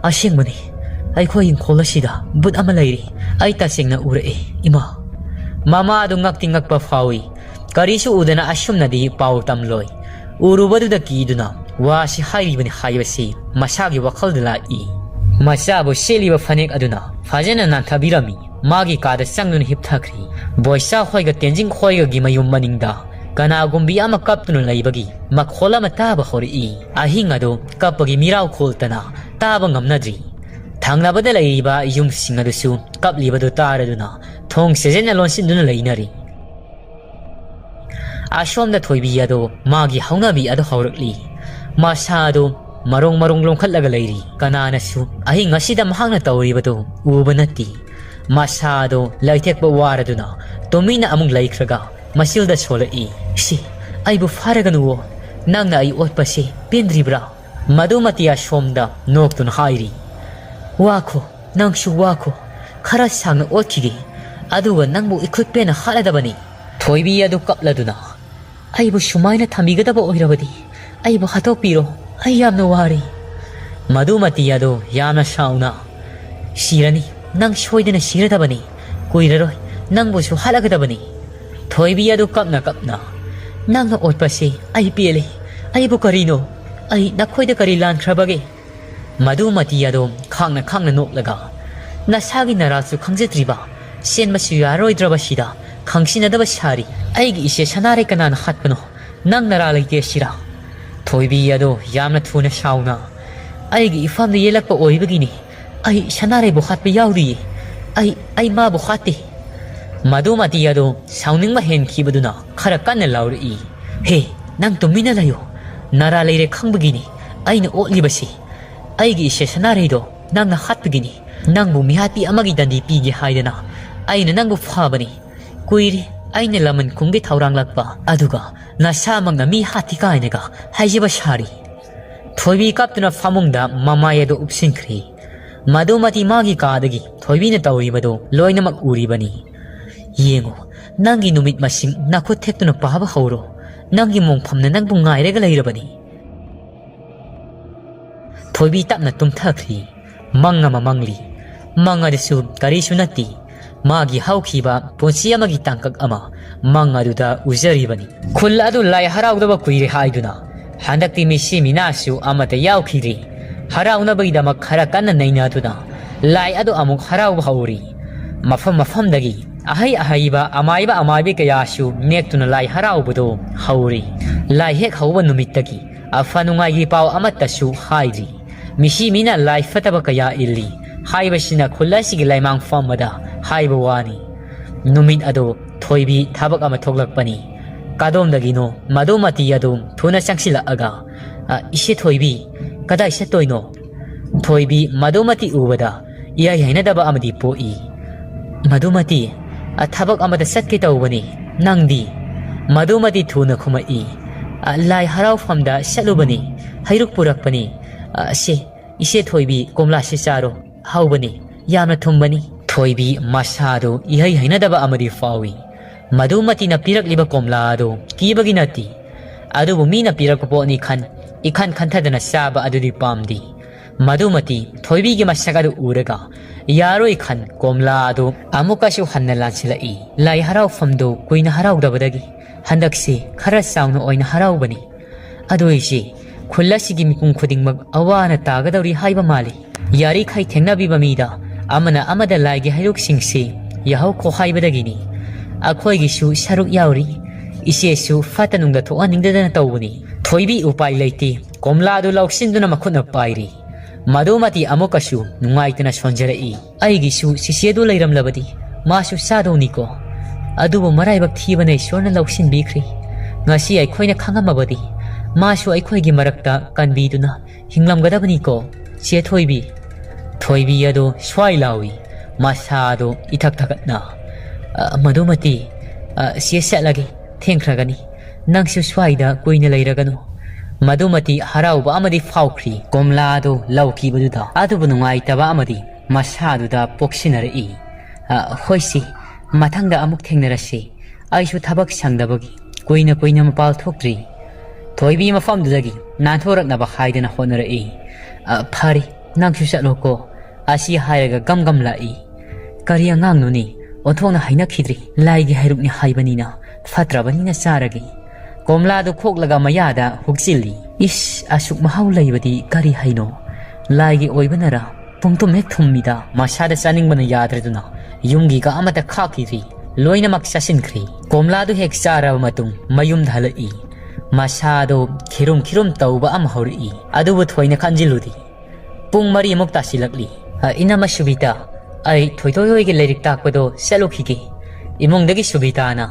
ꯑꯁꯦꯡꯕꯅꯤ, ꯑꯩꯈꯣꯏ ꯏꯪꯈꯣꯜ ꯑꯁꯤꯗ ꯕꯨꯠ ꯑꯃ ꯂꯩꯔꯤ꯫ ꯑꯩ ꯇꯁꯦꯡꯅ ꯎꯔꯛꯑꯦ, ꯏꯃꯥ꯫" ꯃꯃꯥꯗꯨ ꯉꯛꯇꯤ ꯉꯛꯄ ꯐꯥꯎꯏ꯫ ꯀꯔꯤꯁꯨ ꯎꯗꯅ ꯑꯁꯨꯝꯅꯗꯤ ꯄꯥꯎ ꯇꯝꯂꯣꯏ꯫ ꯎꯔꯨꯕꯗꯨꯗ ꯀꯤꯗꯨꯅ ꯋꯥꯁꯤ ꯍꯥꯏꯔꯤꯕꯅꯤ ꯍꯥꯏꯕꯁꯤ ꯃꯁꯥꯒꯤ ꯋꯥꯈꯜꯗ ꯂꯥꯛꯏ꯫ ꯃꯆꯥꯕꯨ ꯁꯦꯠꯂꯤꯕ ꯐꯅꯦꯛ ꯑꯗꯨꯅ ꯐꯖꯅ ꯅꯥꯟꯊꯕꯤꯔꯝꯃꯤ꯫ ꯃꯥꯒꯤ ꯀꯥꯗ ꯆꯪꯗꯨꯅ ꯍꯤꯞꯊꯈ꯭ꯔꯤ꯫ ꯕꯣꯏꯁꯥ ꯈꯣꯏꯒ ꯇꯦꯟꯖꯤꯡ ꯈꯣꯏꯒꯒꯤ ꯃꯌꯨꯝ ꯃꯅꯤꯡꯗ ꯀꯅꯥꯒꯨꯝꯕꯤ ꯑꯃ ꯀꯞꯇꯨꯅ ꯂꯩꯕꯒꯤ ꯃꯈꯣꯜ ꯑꯃ ꯇꯥꯕ ꯍꯧꯔꯛꯏ꯫ ꯑꯍꯤꯡ ꯑꯗꯨ ꯀꯞꯄꯒꯤ ꯃꯤꯔꯥꯎ ꯈꯣꯜꯇꯅ ꯇꯥꯕ ꯉꯝꯅꯗ꯭ꯔꯤ꯫ ꯊꯪꯅꯕꯗ ꯂꯩꯔꯤꯕ ꯌꯨꯝꯁꯤꯡ ꯑꯗꯨꯁꯨ ꯀꯞꯂꯤꯕꯗꯨ ꯇꯥꯔꯗꯨꯅ ꯊꯣꯡ ꯁꯦꯖꯦꯟꯅ ꯂꯣꯟꯁꯤꯟꯗꯨꯅ ꯂꯩꯅꯔꯤ꯫ ꯑꯁꯣꯝꯗ ꯊꯣꯏꯕꯤ ꯑꯗꯣ ꯃꯥꯒꯤ ꯍꯧꯅꯕꯤ ꯑꯗꯨ ꯍꯧꯔꯛꯂꯤ꯫ ꯃꯁꯥ ꯑꯗꯨ ꯃꯔꯣꯡ ꯃꯔꯣꯡ ꯂꯣꯡꯈꯠꯂꯒ ꯂꯩꯔꯤ꯫ ꯀꯅꯥꯅꯁꯨ ꯑꯍꯤꯡ ꯑꯁꯤꯗ ꯃꯍꯥꯛꯅ ꯇꯧꯔꯤꯕꯗꯨ ꯎꯕ ꯅꯠꯇꯦ꯫ ꯃꯁꯥ ꯑꯗꯣ ꯂꯩꯊꯦꯛꯄ ꯋꯥꯔꯗꯨꯅ ꯇꯨꯃꯤꯟꯅ ꯑꯃꯨꯛ ꯂꯩꯈ꯭ꯔꯒ ꯃꯆꯤꯜꯗ ꯁꯣꯜꯂꯛꯏ꯫ "ꯁꯤ, ꯑꯩꯕꯨ ꯐꯥꯔꯒꯅꯨꯋꯣ꯫ ꯅꯪꯅ ꯑꯩ ꯑꯣꯠꯄꯁꯤ ꯄꯦꯟꯗ꯭ꯔꯤꯕ꯭ꯔꯥ?" ꯃꯗꯨꯃꯇꯤ ꯑꯁꯣꯝꯗ ꯅꯣꯛꯇꯨꯅ ꯍꯥꯏꯔꯤ꯫ "ꯋꯥꯈꯣ, ꯅꯪꯁꯨ ꯋꯥꯈꯣ꯫ ꯈꯔ ꯁꯥꯡꯅ ꯑꯣꯠꯈꯤꯒꯦ꯫ ꯑꯗꯨꯒ ꯅꯪꯕꯨ ꯏꯈꯨꯠ ꯄꯦꯟꯅ ꯍꯥꯠꯂꯗꯕꯅꯤ꯫" ꯊꯣꯏꯕꯤ ꯑꯗꯨ ꯀꯞꯂꯗꯨꯅ, "ꯑꯩꯕꯨ ꯁꯨꯃꯥꯏꯅ ꯊꯝꯕꯤꯒꯗꯕ ꯑꯣꯏꯔꯕꯗꯤ ꯑꯩꯕꯨ ꯍꯥꯠꯇꯣꯛꯄꯤꯔꯣ꯫ ꯑꯩ ꯌꯥꯝꯅ ꯋꯥꯔꯦ꯫" ꯃꯗꯨꯃꯇꯤ ꯑꯗꯨ ꯌꯥꯝꯅ ꯁꯥꯎꯅ, "ꯁꯤꯔꯅꯤ, ꯅꯪ ꯁꯣꯏꯗꯅ ꯁꯤꯔꯗꯕꯅꯤ꯫ ꯀꯨꯏꯔꯔꯣꯏ, ꯅꯪꯕꯨꯁꯨ ꯍꯥꯠꯂꯒꯗꯕꯅꯤ꯫" ꯊꯣꯏꯕꯤ ꯑꯗꯨ ꯀꯞꯅ ꯀꯞꯅ, "ꯅꯪꯅ ꯑꯣꯠꯄꯁꯤ ꯑꯩ ꯄꯦꯜꯂꯤ꯫ ꯑꯩꯕꯨ ꯀꯔꯤꯅꯣ? ꯑꯩ ꯅꯈꯣꯏꯗ ꯀꯔꯤ ꯂꯥꯟꯈ꯭ꯔꯕꯒꯦ?" ꯃꯗꯨꯃꯇꯤ ꯑꯗꯣ ꯈꯥꯡꯅ ꯈꯥꯡꯅ ꯅꯣꯛꯂꯒ, "ꯅꯁꯥꯒꯤ ꯅꯔꯥꯜꯁꯨ ꯈꯪꯖꯗ꯭ꯔꯤꯕ, ꯆꯦꯟꯕꯁꯨ ꯌꯥꯔꯣꯏꯗ꯭ꯔꯕꯁꯤꯗ ꯈꯪꯁꯤꯟꯅꯗꯕ ꯁꯥꯔꯤ꯫ ꯑꯩꯒꯤ ꯏꯆꯦ ꯁꯅꯥꯔꯩ ꯀꯅꯥꯅ ꯍꯥꯠꯄꯅꯣ? ꯅꯪ ꯅꯔꯥꯜ ꯂꯩꯇꯦ ꯁꯤꯔꯥ?" ꯊꯣꯏꯕꯤ ꯑꯗꯣ ꯌꯥꯝꯅ ꯊꯨꯅ ꯁꯥꯎꯅ, "ꯑꯩꯒꯤ ꯏꯐꯝꯗ ꯌꯦꯜꯂꯛꯄ ꯑꯣꯏꯕꯒꯤꯅꯤ꯫ ꯑꯩ ꯁꯅꯥꯔꯩꯕꯨ ꯍꯥꯠꯄ ꯌꯥꯎꯗꯤꯌꯦ꯫ ꯑꯩ, ꯑꯩ ꯃꯥꯕꯨ ꯍꯥꯠꯇꯦ꯫" ꯃꯗꯨꯃꯇꯤ ꯑꯗꯣ ꯁꯥꯎꯅꯤꯡꯕ ꯍꯦꯟꯈꯤꯕꯗꯨꯅ ꯈꯔ ꯀꯟꯅ ꯂꯥꯎꯔꯛꯏ꯫ "ꯍꯦ, ꯅꯪ ꯇꯨꯃꯤꯟꯅ ꯂꯩꯌꯨ꯫ ꯅꯔꯥꯜ ꯂꯩꯔꯦ ꯈꯪꯕꯒꯤꯅꯤ ꯑꯩꯅ ꯑꯣꯠꯂꯤꯕꯁꯤ꯫ ꯑꯩꯒꯤ ꯏꯆꯦ ꯁꯅꯥꯔꯩꯗꯣ ꯅꯪꯅ ꯍꯥꯠꯄꯒꯤꯅꯤ꯫ ꯅꯪꯕꯨ ꯃꯤꯍꯥꯠꯄꯤ ꯑꯃꯒꯤ ꯗꯟꯗꯤ ꯄꯤꯒꯦ ꯍꯥꯏꯗꯅ ꯑꯩꯅ ꯅꯪꯕꯨ ꯐꯥꯕꯅꯤ꯫ ꯀꯨꯏꯔꯦ ꯑꯩꯅ ꯂꯃꯟ ꯈꯨꯝꯒꯤ ꯊꯧꯔꯥꯡ ꯂꯥꯛꯄ, ꯑꯗꯨꯒ ꯅꯁꯥꯃꯛꯅ ꯃꯤ ꯍꯥꯠꯇꯤ ꯀꯥꯏꯅꯒ ꯍꯥꯏꯖꯕ ꯁꯥꯔꯤ꯫" ꯊꯣꯏꯕꯤ ꯀꯞꯇꯨꯅ ꯐꯃꯨꯡꯗ ꯃꯃꯥꯏ ꯑꯗꯨ ꯎꯞꯁꯤꯟꯈ꯭ꯔꯦ꯫ ꯃꯗꯨꯃꯇꯤ ꯃꯥꯒꯤ ꯀꯥꯗꯒꯤ ꯊꯣꯏꯕꯤꯅ ꯇꯧꯔꯤꯕꯗꯨ ꯂꯣꯏꯅꯃꯛ ꯎꯔꯤꯕꯅꯤ꯫ "ꯌꯦꯡꯉꯨ, ꯅꯪꯒꯤ ꯅꯨꯃꯤꯠ ꯃꯁꯤꯡ ꯅꯈꯨꯠ ꯊꯦꯛꯇꯨꯅ ꯄꯥꯕ ꯍꯧꯔꯣ꯫ ꯅꯪꯒꯤ ꯃꯣꯡꯐꯝꯅ ꯅꯪꯕꯨ ꯉꯥꯏꯔꯒ ꯂꯩꯔꯕꯅꯤ꯫" ꯊꯣꯏꯕꯤ ꯇꯞꯅ ꯇꯨꯝꯊꯈ꯭ꯔꯤ꯫ ꯃꯪ ꯑꯃ ꯃꯪꯂꯤ꯫ ꯃꯪ ꯑꯗꯨꯁꯨ ꯀꯔꯤꯁꯨ ꯅꯠꯇꯦ꯫ ꯃꯥꯒꯤ ꯍꯧꯈꯤꯕ ꯄꯨꯟꯁꯤ ꯑꯃꯒꯤ ꯇꯥꯡꯀꯛ ꯑꯃ ꯃꯪ ꯑꯗꯨꯗ ꯎꯖꯔꯤꯕꯅꯤ꯫ ꯈꯨꯜ ꯑꯗꯨ ꯂꯥꯏ ꯍꯔꯥꯎꯗꯕ ꯀꯨꯏꯔꯦ ꯍꯥꯏꯗꯨꯅ ꯍꯟꯗꯛꯇꯤ ꯃꯤꯁꯤ ꯃꯤꯅꯥꯁꯨ ꯑꯃꯠꯇ ꯌꯥꯎꯈꯤꯗ꯭ꯔꯤ꯫ ꯍꯔꯥꯎꯅꯕꯒꯤꯗꯃꯛ ꯈꯔ ꯀꯟꯅ ꯅꯩꯅꯗꯨꯅ ꯂꯥꯏ ꯑꯗꯨ ꯑꯃꯨꯛ ꯍꯔꯥꯎꯕ ꯍꯧꯔꯤ꯫ ꯃꯐꯝ ꯃꯐꯝꯗꯒꯤ ꯑꯍꯩ ꯑꯍꯩꯕ ꯑꯃꯥꯏꯕ ꯑꯃꯥꯏꯕꯤ ꯀꯌꯥꯁꯨ ꯅꯦꯛꯇꯨꯅ ꯂꯥꯏ ꯍꯔꯥꯎꯕꯗꯨ ꯍꯧꯔꯤ꯫ ꯂꯥꯏ ꯍꯦꯛ ꯍꯧꯕ ꯅꯨꯃꯤꯠꯇꯒꯤ ꯑꯐ ꯅꯨꯡꯉꯥꯏꯒꯤ ꯄꯥꯎ ꯑꯃꯠꯇꯁꯨ ꯍꯥꯏꯗ꯭ꯔꯤ꯫ ꯃꯤꯁꯤ ꯃꯤꯅ ꯂꯥꯏ ꯐꯠꯇꯕ ꯀꯌꯥ ꯏꯜꯂꯤ ꯍꯥꯏꯕꯁꯤꯅ ꯈꯨꯜ ꯑꯁꯤꯒꯤ ꯂꯥꯏꯃꯥꯡ ꯐꯝꯕꯗ ꯍꯥꯏꯕ ꯋꯥꯅꯤ꯫ ꯅꯨꯃꯤꯠ ꯑꯗꯨ ꯊꯣꯏꯕꯤ ꯊꯕꯛ ꯑꯃ ꯊꯣꯛꯂꯛꯄꯅꯤ꯫ ꯀꯥꯗꯣꯝꯗꯒꯤꯅꯣ ꯃꯗꯨꯃꯇꯤ ꯑꯗꯨ ꯊꯨꯅ ꯆꯪꯁꯤꯜꯂꯛꯑꯒ, "ꯑ, ꯏꯆꯦ ꯊꯣꯏꯕꯤ, ꯀꯗꯥꯏ ꯆꯠꯇꯣꯏꯅꯣ?" ꯊꯣꯏꯕꯤ ꯃꯗꯨꯃꯇꯤ ꯎꯕꯗ ꯏꯍꯩ ꯍꯩꯅꯗꯕ ꯑꯃꯗꯤ ꯄꯣꯛꯏ꯫ "ꯃꯗꯨꯃꯇꯤ, ꯑ, ꯊꯕꯛ ꯑꯃꯗ ꯆꯠꯀꯦ ꯇꯧꯕꯅꯤ꯫ ꯅꯪꯗꯤ?" ꯃꯗꯨꯃꯇꯤ ꯊꯨꯅ ꯈꯨꯝꯃꯛꯏ, "ꯑ, ꯂꯥꯏ ꯍꯔꯥꯎꯐꯝꯗ ꯆꯠꯂꯨꯕꯅꯤ, ꯍꯩꯔꯨꯛ ꯄꯨꯔꯛꯄꯅꯤ꯫ ꯑ, ꯁꯦ, ꯏꯆꯦ ꯊꯣꯏꯕꯤ, ꯀꯣꯝꯂꯥꯁꯤ ꯆꯥꯔꯣ, ꯍꯥꯎꯕꯅꯤ, ꯌꯥꯝꯅ ꯊꯨꯝꯕꯅꯤ꯫" ꯊꯣꯏꯕꯤ ꯃꯁꯥꯗꯨ ꯏꯍꯩ ꯍꯩꯅꯗꯕ ꯑꯃꯗꯤ ꯐꯥꯎꯏ꯫ ꯃꯗꯨꯃꯇꯤꯅ ꯄꯤꯔꯛꯂꯤꯕ ꯀꯣꯝꯂꯥ ꯑꯗꯨ ꯀꯤꯕꯒꯤ ꯅꯠꯇꯦ, ꯑꯗꯨꯕꯨ ꯃꯤꯅ ꯄꯤꯔꯛꯄ ꯄꯣꯠꯅꯤ ꯈꯟ, ꯏꯈꯟ ꯈꯟꯊꯗꯅ ꯆꯥꯕ ꯑꯗꯨꯗꯤ ꯄꯥꯝꯗꯦ꯫ ꯃꯗꯨꯃꯇꯤ ꯊꯣꯏꯕꯤꯒꯤ ꯃꯁꯛ ꯑꯗꯨ ꯎꯔꯒ ꯌꯥꯔꯣꯏ ꯈꯟ ꯀꯣꯝꯂꯥ ꯑꯗꯨ ꯑꯃꯨꯛꯀꯁꯨ ꯍꯟꯅ ꯂꯥꯟꯁꯤꯜꯂꯛꯏ꯫ ꯂꯥꯏ ꯍꯔꯥꯎꯐꯝꯗꯨ ꯀꯨꯏꯅ ꯍꯔꯥꯎꯗꯕꯗꯒꯤ ꯍꯟꯗꯛꯁꯤ ꯈꯔ ꯆꯥꯎꯅ ꯑꯣꯏꯅ ꯍꯔꯥꯎꯕꯅꯤ꯫ ꯑꯗꯨ ꯑꯩꯁꯦ ꯈꯨꯜ ꯑꯁꯤꯒꯤ ꯃꯤꯄꯨꯝ ꯈꯨꯗꯤꯡꯃꯛ ꯑꯋꯥ ꯑꯅꯥ ꯇꯥꯒꯗꯧꯔꯤ ꯍꯥꯏꯕ ꯃꯥꯜꯂꯤ꯫ ꯌꯥꯔꯤꯈꯩ ꯊꯦꯡꯅꯕꯤꯕ ꯃꯤꯗ ꯑꯃꯅ ꯑꯃꯗ ꯂꯥꯏꯒꯤ ꯍꯩꯔꯨꯛꯁꯤꯡꯁꯤ ꯌꯥꯍꯧꯈꯣ ꯍꯥꯏꯕꯗꯒꯤꯅꯤ꯫ ꯑꯩꯈꯣꯏꯒꯤꯁꯨ ꯁꯔꯨꯛ ꯌꯥꯎꯔꯤ꯫ ꯏꯆꯦꯁꯨ ꯐꯠꯇ ꯅꯨꯡꯗ ꯊꯣꯛꯍꯟꯅꯤꯡꯗꯗꯅ ꯇꯧꯕꯅꯤ꯫ ꯊꯣꯏꯕꯤ ꯎꯄꯥꯏ ꯂꯩꯇꯦ꯫ ꯀꯣꯝꯂꯥꯗꯨ ꯂꯧꯁꯤꯟꯗꯨꯅ ꯃꯈꯨꯠꯅ ꯄꯥꯏꯔꯤ꯫ ꯃꯗꯨꯃꯇꯤ ꯑꯃꯨꯛꯀꯁꯨ ꯅꯨꯡꯉꯥꯏꯇꯅ ꯁꯣꯟꯖꯔꯛꯏ꯫ "ꯑꯩꯒꯤꯁꯨ ꯆꯤꯆꯦꯗꯨ ꯂꯩꯔꯝꯂꯕꯗꯤ ꯃꯥꯁꯨ ꯆꯥꯗꯧꯅꯤꯀꯣ꯫ ꯑꯗꯨꯕꯨ ꯃꯔꯥꯏꯕꯛ ꯊꯤꯕꯅ ꯏꯁꯣꯔꯅ ꯂꯧꯁꯤꯟꯕꯤꯈ꯭ꯔꯦ꯫ ꯉꯁꯤ ꯑꯩꯈꯣꯏꯅ ꯈꯪꯉꯝꯃꯕꯗꯤ ꯃꯥꯁꯨ ꯑꯩꯈꯣꯏꯒꯤ ꯃꯔꯛꯇ ꯀꯟꯕꯤꯗꯨꯅ ꯍꯤꯡꯂꯝꯒꯗꯕꯅꯤꯀꯣ, ꯆꯦ ꯊꯣꯏꯕꯤ꯫" ꯊꯣꯏꯕꯤ ꯑꯗꯨ ꯁ꯭ꯋꯥꯏ ꯂꯥꯎꯏ, ꯃꯁꯥꯗꯨ ꯏꯊꯛ ꯊꯛꯀꯠꯅ꯫ "ꯑ, ꯃꯗꯨꯃꯇꯤ, ꯑ, ꯆꯦ ꯆꯠꯂꯒꯦ, ꯊꯦꯡꯈ꯭ꯔꯒꯅꯤ꯫ ꯅꯪꯁꯨ ꯁ꯭ꯋꯥꯏꯗ ꯀꯨꯏꯅ ꯂꯩꯔꯒꯅꯨ꯫" ꯃꯗꯨꯃꯇꯤ ꯍꯔꯥꯎꯕ ꯑꯃꯗꯤ ꯐꯥꯎꯈ꯭ꯔꯤ꯫ ꯀꯣꯝꯂꯥ ꯑꯗꯨ ꯂꯧꯈꯤꯕꯗꯨꯗ ꯑꯗꯨꯕꯨ ꯅꯨꯡꯉꯥꯏꯇꯕ ꯑꯃꯗꯤ ꯃꯁꯥꯗꯨꯗ ꯄꯣꯛꯁꯤꯟꯅꯔꯛꯏ꯫ "ꯑ, ꯍꯣꯏꯁꯤ, ꯃꯊꯪꯗ ꯑꯃꯨꯛ ꯊꯦꯡꯅꯔꯁꯤ꯫ ꯑꯩꯁꯨ ꯊꯕꯛ ꯁꯪꯗꯕꯒꯤ ꯀꯨꯏꯅ ꯀꯨꯏꯅ ꯃꯄꯥꯜ ꯊꯣꯛꯇ꯭ꯔꯤ꯫" ꯊꯣꯏꯕꯤ ꯃꯐꯝꯗꯨꯗꯒꯤ ꯅꯥꯟꯊꯣꯔꯛꯅꯕ ꯍꯥꯏꯗꯅ ꯍꯣꯠꯅꯔꯛꯏ꯫ "ꯑ, ꯐꯔꯦ, ꯅꯪꯁꯨ ꯆꯠꯂꯣꯀꯣ꯫" ꯑꯁꯤ ꯍꯥꯏꯔꯒ ꯒꯝ ꯒꯝ ꯂꯥꯛꯏ꯫ "ꯀꯔꯤ ꯑꯉꯥꯡꯅꯣꯅꯦ? ꯑꯣꯟꯊꯣꯛꯅ ꯍꯩꯅꯈꯤꯗ꯭ꯔꯤ꯫ ꯂꯥꯏꯒꯤ ꯍꯩꯔꯨꯛꯅꯤ ꯍꯥꯏꯕꯅꯤꯅ ꯐꯠꯇ꯭ꯔꯕꯅꯤꯅ ꯆꯥꯔꯒꯦ꯫" ꯀꯣꯝꯂꯥꯗꯨ ꯈꯣꯛꯂꯒ ꯃꯌꯥꯗ ꯍꯨꯛꯆꯤꯜꯂꯤ꯫ "ꯏꯁ, ꯑꯁꯨꯛ ꯃꯍꯥꯎ ꯂꯩꯕꯗꯤ ꯀꯔꯤ ꯍꯩꯅꯣ? ꯂꯥꯏꯒꯤ ꯑꯣꯏꯕꯅꯔꯥ?" ꯄꯨꯡꯇꯨꯝ ꯍꯦꯛ ꯊꯨꯝꯃꯤꯗ ꯃꯁꯥꯗ ꯆꯥꯅꯤꯡꯕꯅ ꯌꯥꯗ꯭ꯔꯗꯨꯅ ꯌꯨꯝꯒꯤꯒ ꯑꯃꯠꯇ ꯈꯥꯛꯈꯤꯗ꯭ꯔꯤ꯫ ꯂꯣꯏꯅꯃꯛ ꯆꯥꯁꯤꯟꯈ꯭ꯔꯤ꯫ ꯀꯣꯝꯂꯥꯗꯨ ꯍꯦꯛ ꯆꯥꯔꯕ ꯃꯇꯨꯡ ꯃꯌꯨꯝꯗ ꯍꯜꯂꯛꯏ꯫ ꯃꯁꯥꯗꯣ ꯈꯤꯔꯨꯝ ꯈꯤꯔꯨꯝ ꯇꯧꯕ ꯑꯃ ꯍꯧꯔꯛꯏ꯫ ꯑꯗꯨꯕꯨ ꯊꯣꯏꯅ ꯈꯟꯖꯤꯜꯂꯨꯗꯦ꯫ ꯄꯨꯡ ꯃꯔꯤꯃꯨꯛ ꯇꯥꯁꯤꯜꯂꯛꯂꯤ꯫ "ꯑ, ꯏꯅꯝꯃ ꯁꯨꯕꯤꯇꯥ, ꯑꯩ ꯊꯣꯏꯊꯣꯏ ꯍꯣꯏꯒꯤ ꯂꯥꯏꯔꯤꯛ ꯇꯥꯛꯄꯗꯣ ꯆꯠꯂꯨꯈꯤꯒꯦ꯫" ꯏꯃꯨꯡꯗꯒꯤ ꯁꯨꯕꯤꯇꯥꯅ,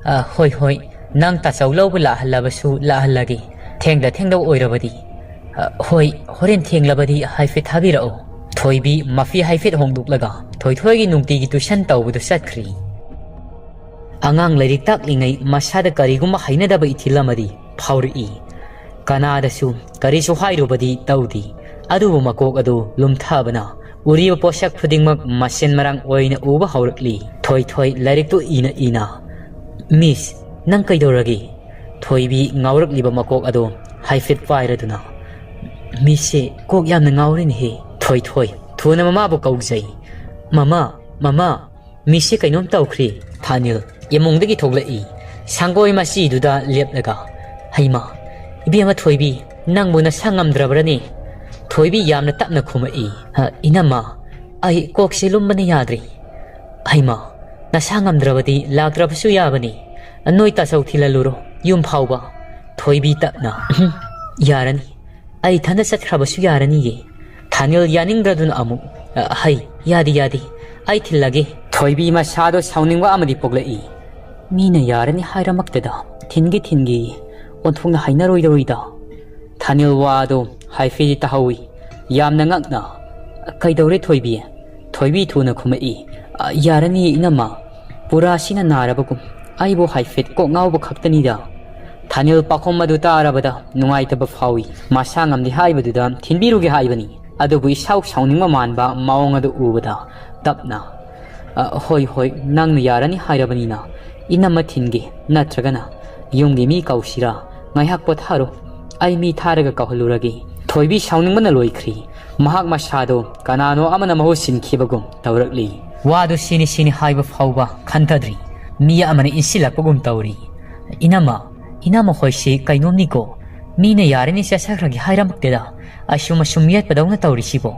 "ꯑ, ꯍꯣꯏ, ꯍꯣꯏ, "ꯅꯪ ꯇꯥꯆꯧ ꯂꯧꯕ ꯂꯥꯛꯍꯜꯂꯕꯁꯨ ꯂꯥꯛꯍꯜꯂꯒꯦ꯫ ꯊꯦꯡꯗ ꯊꯦꯡꯗ ꯑꯣꯏꯔꯕꯗꯤ꯫ "ꯑ, ꯍꯣꯏ, ꯍꯣꯔꯦꯟ ꯊꯦꯡꯂꯕꯗꯤ ꯍꯥꯏꯐꯦꯠ ꯊꯥꯕꯤꯔꯛꯑꯣ"꯫ ꯊꯣꯏꯕꯤ ꯃꯐꯤ ꯍꯥꯏꯐꯦꯠ ꯍꯣꯡꯗꯣꯛꯂꯒ ꯊꯣꯏꯊꯣꯏꯒꯤ ꯅꯨꯡꯇꯤꯒꯤ ꯇꯨꯏꯁꯟ ꯇꯧꯕꯗꯨ ꯆꯠꯈ꯭ꯔꯤ꯫ ꯑꯉꯥꯡ ꯂꯥꯏꯔꯤꯛ ꯇꯥꯛꯂꯤꯉꯩ ꯃꯁꯥꯗ ꯀꯔꯤꯒꯨꯝꯕ ꯍꯩꯅꯗꯕ ꯏꯊꯤꯜ ꯑꯃꯗꯤ ꯐꯥꯎꯔꯛꯏ꯫ ꯀꯅꯥꯗꯁꯨ ꯀꯔꯤꯁꯨ ꯍꯥꯏꯔꯨꯕꯗꯤ ꯇꯧꯗꯦ, ꯑꯗꯨꯕꯨ ꯃꯀꯣꯛ ꯑꯗꯨ ꯂꯨꯝꯊꯕꯅ ꯎꯔꯤꯕ ꯄꯣꯠꯁꯛ ꯈꯨꯗꯤꯡꯃꯛ ꯃꯁꯦꯟ ꯃꯔꯥꯡ ꯑꯣꯏꯅ ꯎꯕ ꯍꯧꯔꯛꯂꯤ꯫ ꯊꯣꯏꯊꯣꯏ ꯂꯥꯏꯔꯤꯛꯇꯨ ꯏꯅ ꯏꯅ, "ꯃꯤꯁ, ꯅꯪ ꯀꯩꯗꯧꯔꯒꯦ?" ꯊꯣꯏꯕꯤ ꯉꯥꯎꯔꯛꯂꯤꯕ ꯃꯀꯣꯛ ꯑꯗꯨ ꯍꯥꯏꯐꯦꯠ ꯄꯥꯏꯔꯗꯨꯅ, "ꯃꯤꯁꯁꯦ ꯀꯣꯛ ꯌꯥꯝꯅ ꯉꯥꯎꯔꯦꯅꯦꯍꯦ"꯫ ꯊꯣꯏꯊꯣꯏ ꯊꯨꯅ ꯃꯃꯥꯕꯨ ꯀꯧꯖꯩ꯫ "ꯃꯃꯥ, ꯃꯃꯥ, ꯃꯤꯁꯁꯦ ꯀꯩꯅꯣꯝ ꯇꯧꯈ꯭ꯔꯦ"꯫ ꯊꯥꯅꯤꯜ ꯏꯃꯨꯡꯗꯒꯤ ꯊꯣꯛꯂꯛꯏ꯫ ꯁꯪꯒꯣꯏ ꯃꯆꯤꯗꯨꯗ ꯂꯦꯞꯂꯒ, "ꯍꯩꯃꯥ, ꯏꯕꯦꯝꯃ ꯊꯣꯏꯕꯤ, ꯅꯪꯕꯨ ꯅꯁꯥ ꯉꯝꯗ꯭ꯔꯕ꯭ꯔꯅꯦ?" ꯊꯣꯏꯕꯤ ꯌꯥꯝꯅ ꯇꯞꯅ ꯈꯨꯝꯃꯛꯏ꯫ "ꯑ, ꯏꯅꯝꯃ, ꯑꯩ ꯀꯣꯛꯁꯦ ꯂꯨꯝꯕꯅ ꯌꯥꯗ꯭ꯔꯦ"꯫ "ꯍꯩꯃꯥ, ꯅꯁꯥ ꯉꯝꯗ꯭ꯔꯕꯗꯤ ꯂꯥꯛꯇ꯭ꯔꯕꯁꯨ ꯌꯥꯕꯅꯤ꯫ ꯅꯣꯏ ꯇꯥꯆꯧ ꯊꯤꯜꯍꯜꯂꯨꯔꯣ ꯌꯨꯝ ꯐꯥꯎꯕ"꯫ ꯊꯣꯏꯕꯤ ꯇꯞꯅ, "ꯎꯝ, ꯌꯥꯔꯅꯤ꯫ ꯑꯩ ꯏꯊꯟꯗ ꯆꯠꯈ꯭ꯔꯕꯁꯨ ꯌꯥꯔꯅꯤꯌꯦ"꯫ ꯊꯥꯅꯤꯜ ꯌꯥꯅꯤꯡꯗ꯭ꯔꯗꯨꯅ ꯑꯃꯨꯛ, "ꯑ, ꯍꯩ, ꯌꯥꯗꯦ, ꯌꯥꯗꯦ꯫ ꯑꯩ ꯊꯤꯜꯂꯒꯦ"꯫ ꯊꯣꯏꯕꯤ ꯃꯁꯥꯗꯣ ꯁꯥꯎꯅꯤꯡꯕ ꯑꯃꯗꯤ ꯄꯣꯛꯂꯛꯏ꯫ "ꯃꯤꯅ ꯌꯥꯔꯅꯤ ꯍꯥꯏꯔꯃꯛꯇꯗ ꯊꯤꯟꯒꯦ ꯊꯤꯟꯒꯦ ꯑꯣꯟꯊꯣꯛꯅ ꯍꯥꯏꯅꯔꯣꯏꯗꯧꯔꯤꯗ"꯫ ꯊꯥꯅꯤꯜ ꯋꯥꯗꯣ ꯍꯥꯏꯐꯦꯠ ꯇꯥꯍꯧꯏ꯫ ꯌꯥꯝꯅ ꯉꯛꯅ, "ꯀꯩꯗꯧꯔꯦ ꯊꯣꯏꯕꯤ?" ꯊꯣꯏꯕꯤ ꯊꯨꯅ ꯈꯨꯝꯃꯛꯏ꯫ "ꯑ, ꯌꯥꯔꯅꯤ ꯏꯅꯝꯃ꯫ ꯄꯨꯔꯥꯁꯤꯅ ꯅꯥꯔꯕꯒꯨꯝ꯫ ꯑꯩꯕꯨ ꯍꯥꯏꯐꯦꯠ ꯀꯣꯛ ꯉꯥꯎꯕ ꯈꯛꯇꯅꯤꯗ"꯫ ꯊꯥꯅꯤꯜ ꯄꯥꯎꯈꯨꯝ ꯑꯗꯨ ꯇꯥꯔꯕꯗ ꯅꯨꯡꯉꯥꯏꯇꯕ ꯐꯥꯎꯏ꯫ ꯃꯁꯥ ꯉꯝꯗꯦ ꯍꯥꯏꯕꯗꯨꯗ ꯊꯤꯟꯕꯤꯔꯨꯒꯦ ꯍꯥꯏꯕꯅꯤ꯫ ꯑꯗꯨꯕꯨ ꯏꯁꯥꯎ ꯁꯥꯎꯅꯤꯡꯕ ꯃꯥꯟꯕ ꯃꯑꯣꯡ ꯑꯗꯨ ꯎꯕꯗ ꯇꯞꯅ, "ꯑ, ꯍꯣꯏ, ꯍꯣꯏ, ꯅꯪꯅ ꯌꯥꯔꯅꯤ ꯍꯥꯏꯔꯕꯅꯤꯅ ꯏꯅꯝꯃ ꯊꯤꯟꯒꯦ, ꯅꯠꯇ꯭ꯔꯒꯅ ꯌꯨꯝꯒꯤ ꯃꯤ ꯀꯧꯁꯤꯔꯥ? ꯉꯥꯏꯍꯥꯛ ꯄꯣꯊꯥꯔꯣ, ꯑꯩ ꯃꯤ ꯊꯥꯔꯒ ꯀꯧꯍꯜꯂꯨꯔꯒꯦ"꯫ ꯊꯣꯏꯕꯤ ꯁꯥꯎꯅꯤꯡꯕꯅ ꯂꯣꯏꯈ꯭ꯔꯤ꯫ ꯃꯍꯥꯛ ꯃꯁꯥꯗꯣ ꯀꯅꯥꯅꯣ ꯑꯃꯅ ꯃꯍꯨꯠ ꯁꯤꯟꯈꯤꯕꯒꯨꯝ ꯇꯧꯔꯛꯂꯤ꯫ ꯋꯥꯗꯨ ꯁꯤꯅꯤ ꯁꯤꯅꯤ ꯍꯥꯏꯕ ꯐꯥꯎꯕ ꯈꯟꯊꯗ꯭ꯔꯤ꯫ ꯃꯤ ꯑꯃꯅ ꯏꯟꯁꯤꯜꯂꯛꯄꯒꯨꯝ ꯇꯧꯔꯤ꯫ "ꯏꯅꯝꯃ, ꯏꯅꯝꯃ ꯍꯣꯏꯁꯤ ꯀꯩꯅꯣꯝꯅꯤꯀꯣ꯫ ꯃꯤꯅ ꯌꯥꯔꯅꯤ ꯆꯠꯆꯈ꯭ꯔꯒꯦ ꯍꯥꯏꯔꯝꯃꯛꯇꯦꯗ꯫ ꯑꯁꯨꯝ ꯑꯁꯨꯝ ꯌꯦꯠꯄꯗꯧꯅ ꯇꯧꯔꯤꯁꯤꯕꯣ꯫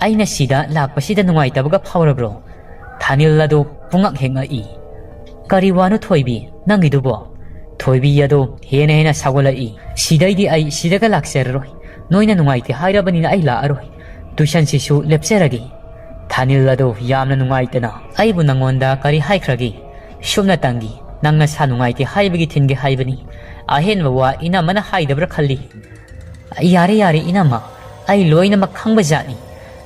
ꯑꯩꯅ ꯁꯤꯗ ꯂꯥꯛꯄꯁꯤꯗ ꯅꯨꯡꯉꯥꯏꯇꯕꯒ ꯐꯥꯎꯔꯕ꯭ꯔꯣ?" ꯊꯥꯅꯤꯜ ꯑꯗꯨ ꯄꯨꯡꯉꯛ ꯍꯦꯛ ꯉꯛꯏ꯫ "ꯀꯔꯤ ꯋꯥꯅꯣ ꯊꯣꯏꯕꯤ, ꯅꯪꯒꯤꯗꯨꯕꯣ?" ꯊꯣꯏꯕꯤ ꯑꯗꯨ ꯍꯦꯟꯅ ꯍꯦꯟꯅ ꯁꯥꯎꯒꯠꯂꯛꯏ꯫ "ꯁꯤꯗꯩꯗꯤ ꯑꯩ ꯁꯤꯗꯒ ꯂꯥꯛꯆꯔꯔꯣꯏ꯫ ꯅꯣꯏꯅ ꯅꯨꯡꯉꯥꯏꯇꯦ ꯍꯥꯏꯔꯕꯅꯤꯅ ꯑꯩ ꯂꯥꯛꯑꯔꯣꯏ꯫ ꯇꯨꯏꯁꯟꯁꯤꯁꯨ ꯂꯦꯞꯆꯔꯒꯦ"꯫ ꯊꯥꯅꯤꯜ ꯑꯗꯨ ꯌꯥꯝꯅ ꯅꯨꯡꯉꯥꯏꯇꯅ, "ꯑꯩꯕꯨ ꯅꯪꯉꯣꯟꯗ ꯀꯔꯤ ꯍꯥꯏꯈ꯭ꯔꯒꯦ? ꯁꯨꯞꯅꯇꯪꯒꯤ ꯅꯪ ꯅꯁꯥ ꯅꯨꯡꯉꯥꯏꯇꯦ ꯍꯥꯏꯕꯒꯤ ꯊꯤꯟꯒꯦ ꯍꯥꯏꯕꯅꯤ꯫ ꯑꯍꯦꯟꯕ ꯋꯥ ꯏꯅꯝꯃꯅ ꯍꯥꯏꯗꯕ꯭ꯔꯥ ꯈꯜꯂꯤ꯫ ꯌꯥꯔꯦ, ꯌꯥꯔꯦ, ꯏꯅꯝꯃ, ꯑꯩ ꯂꯣꯏꯅꯃꯛ ꯈꯪꯕ ꯖꯥꯠꯅꯤ꯫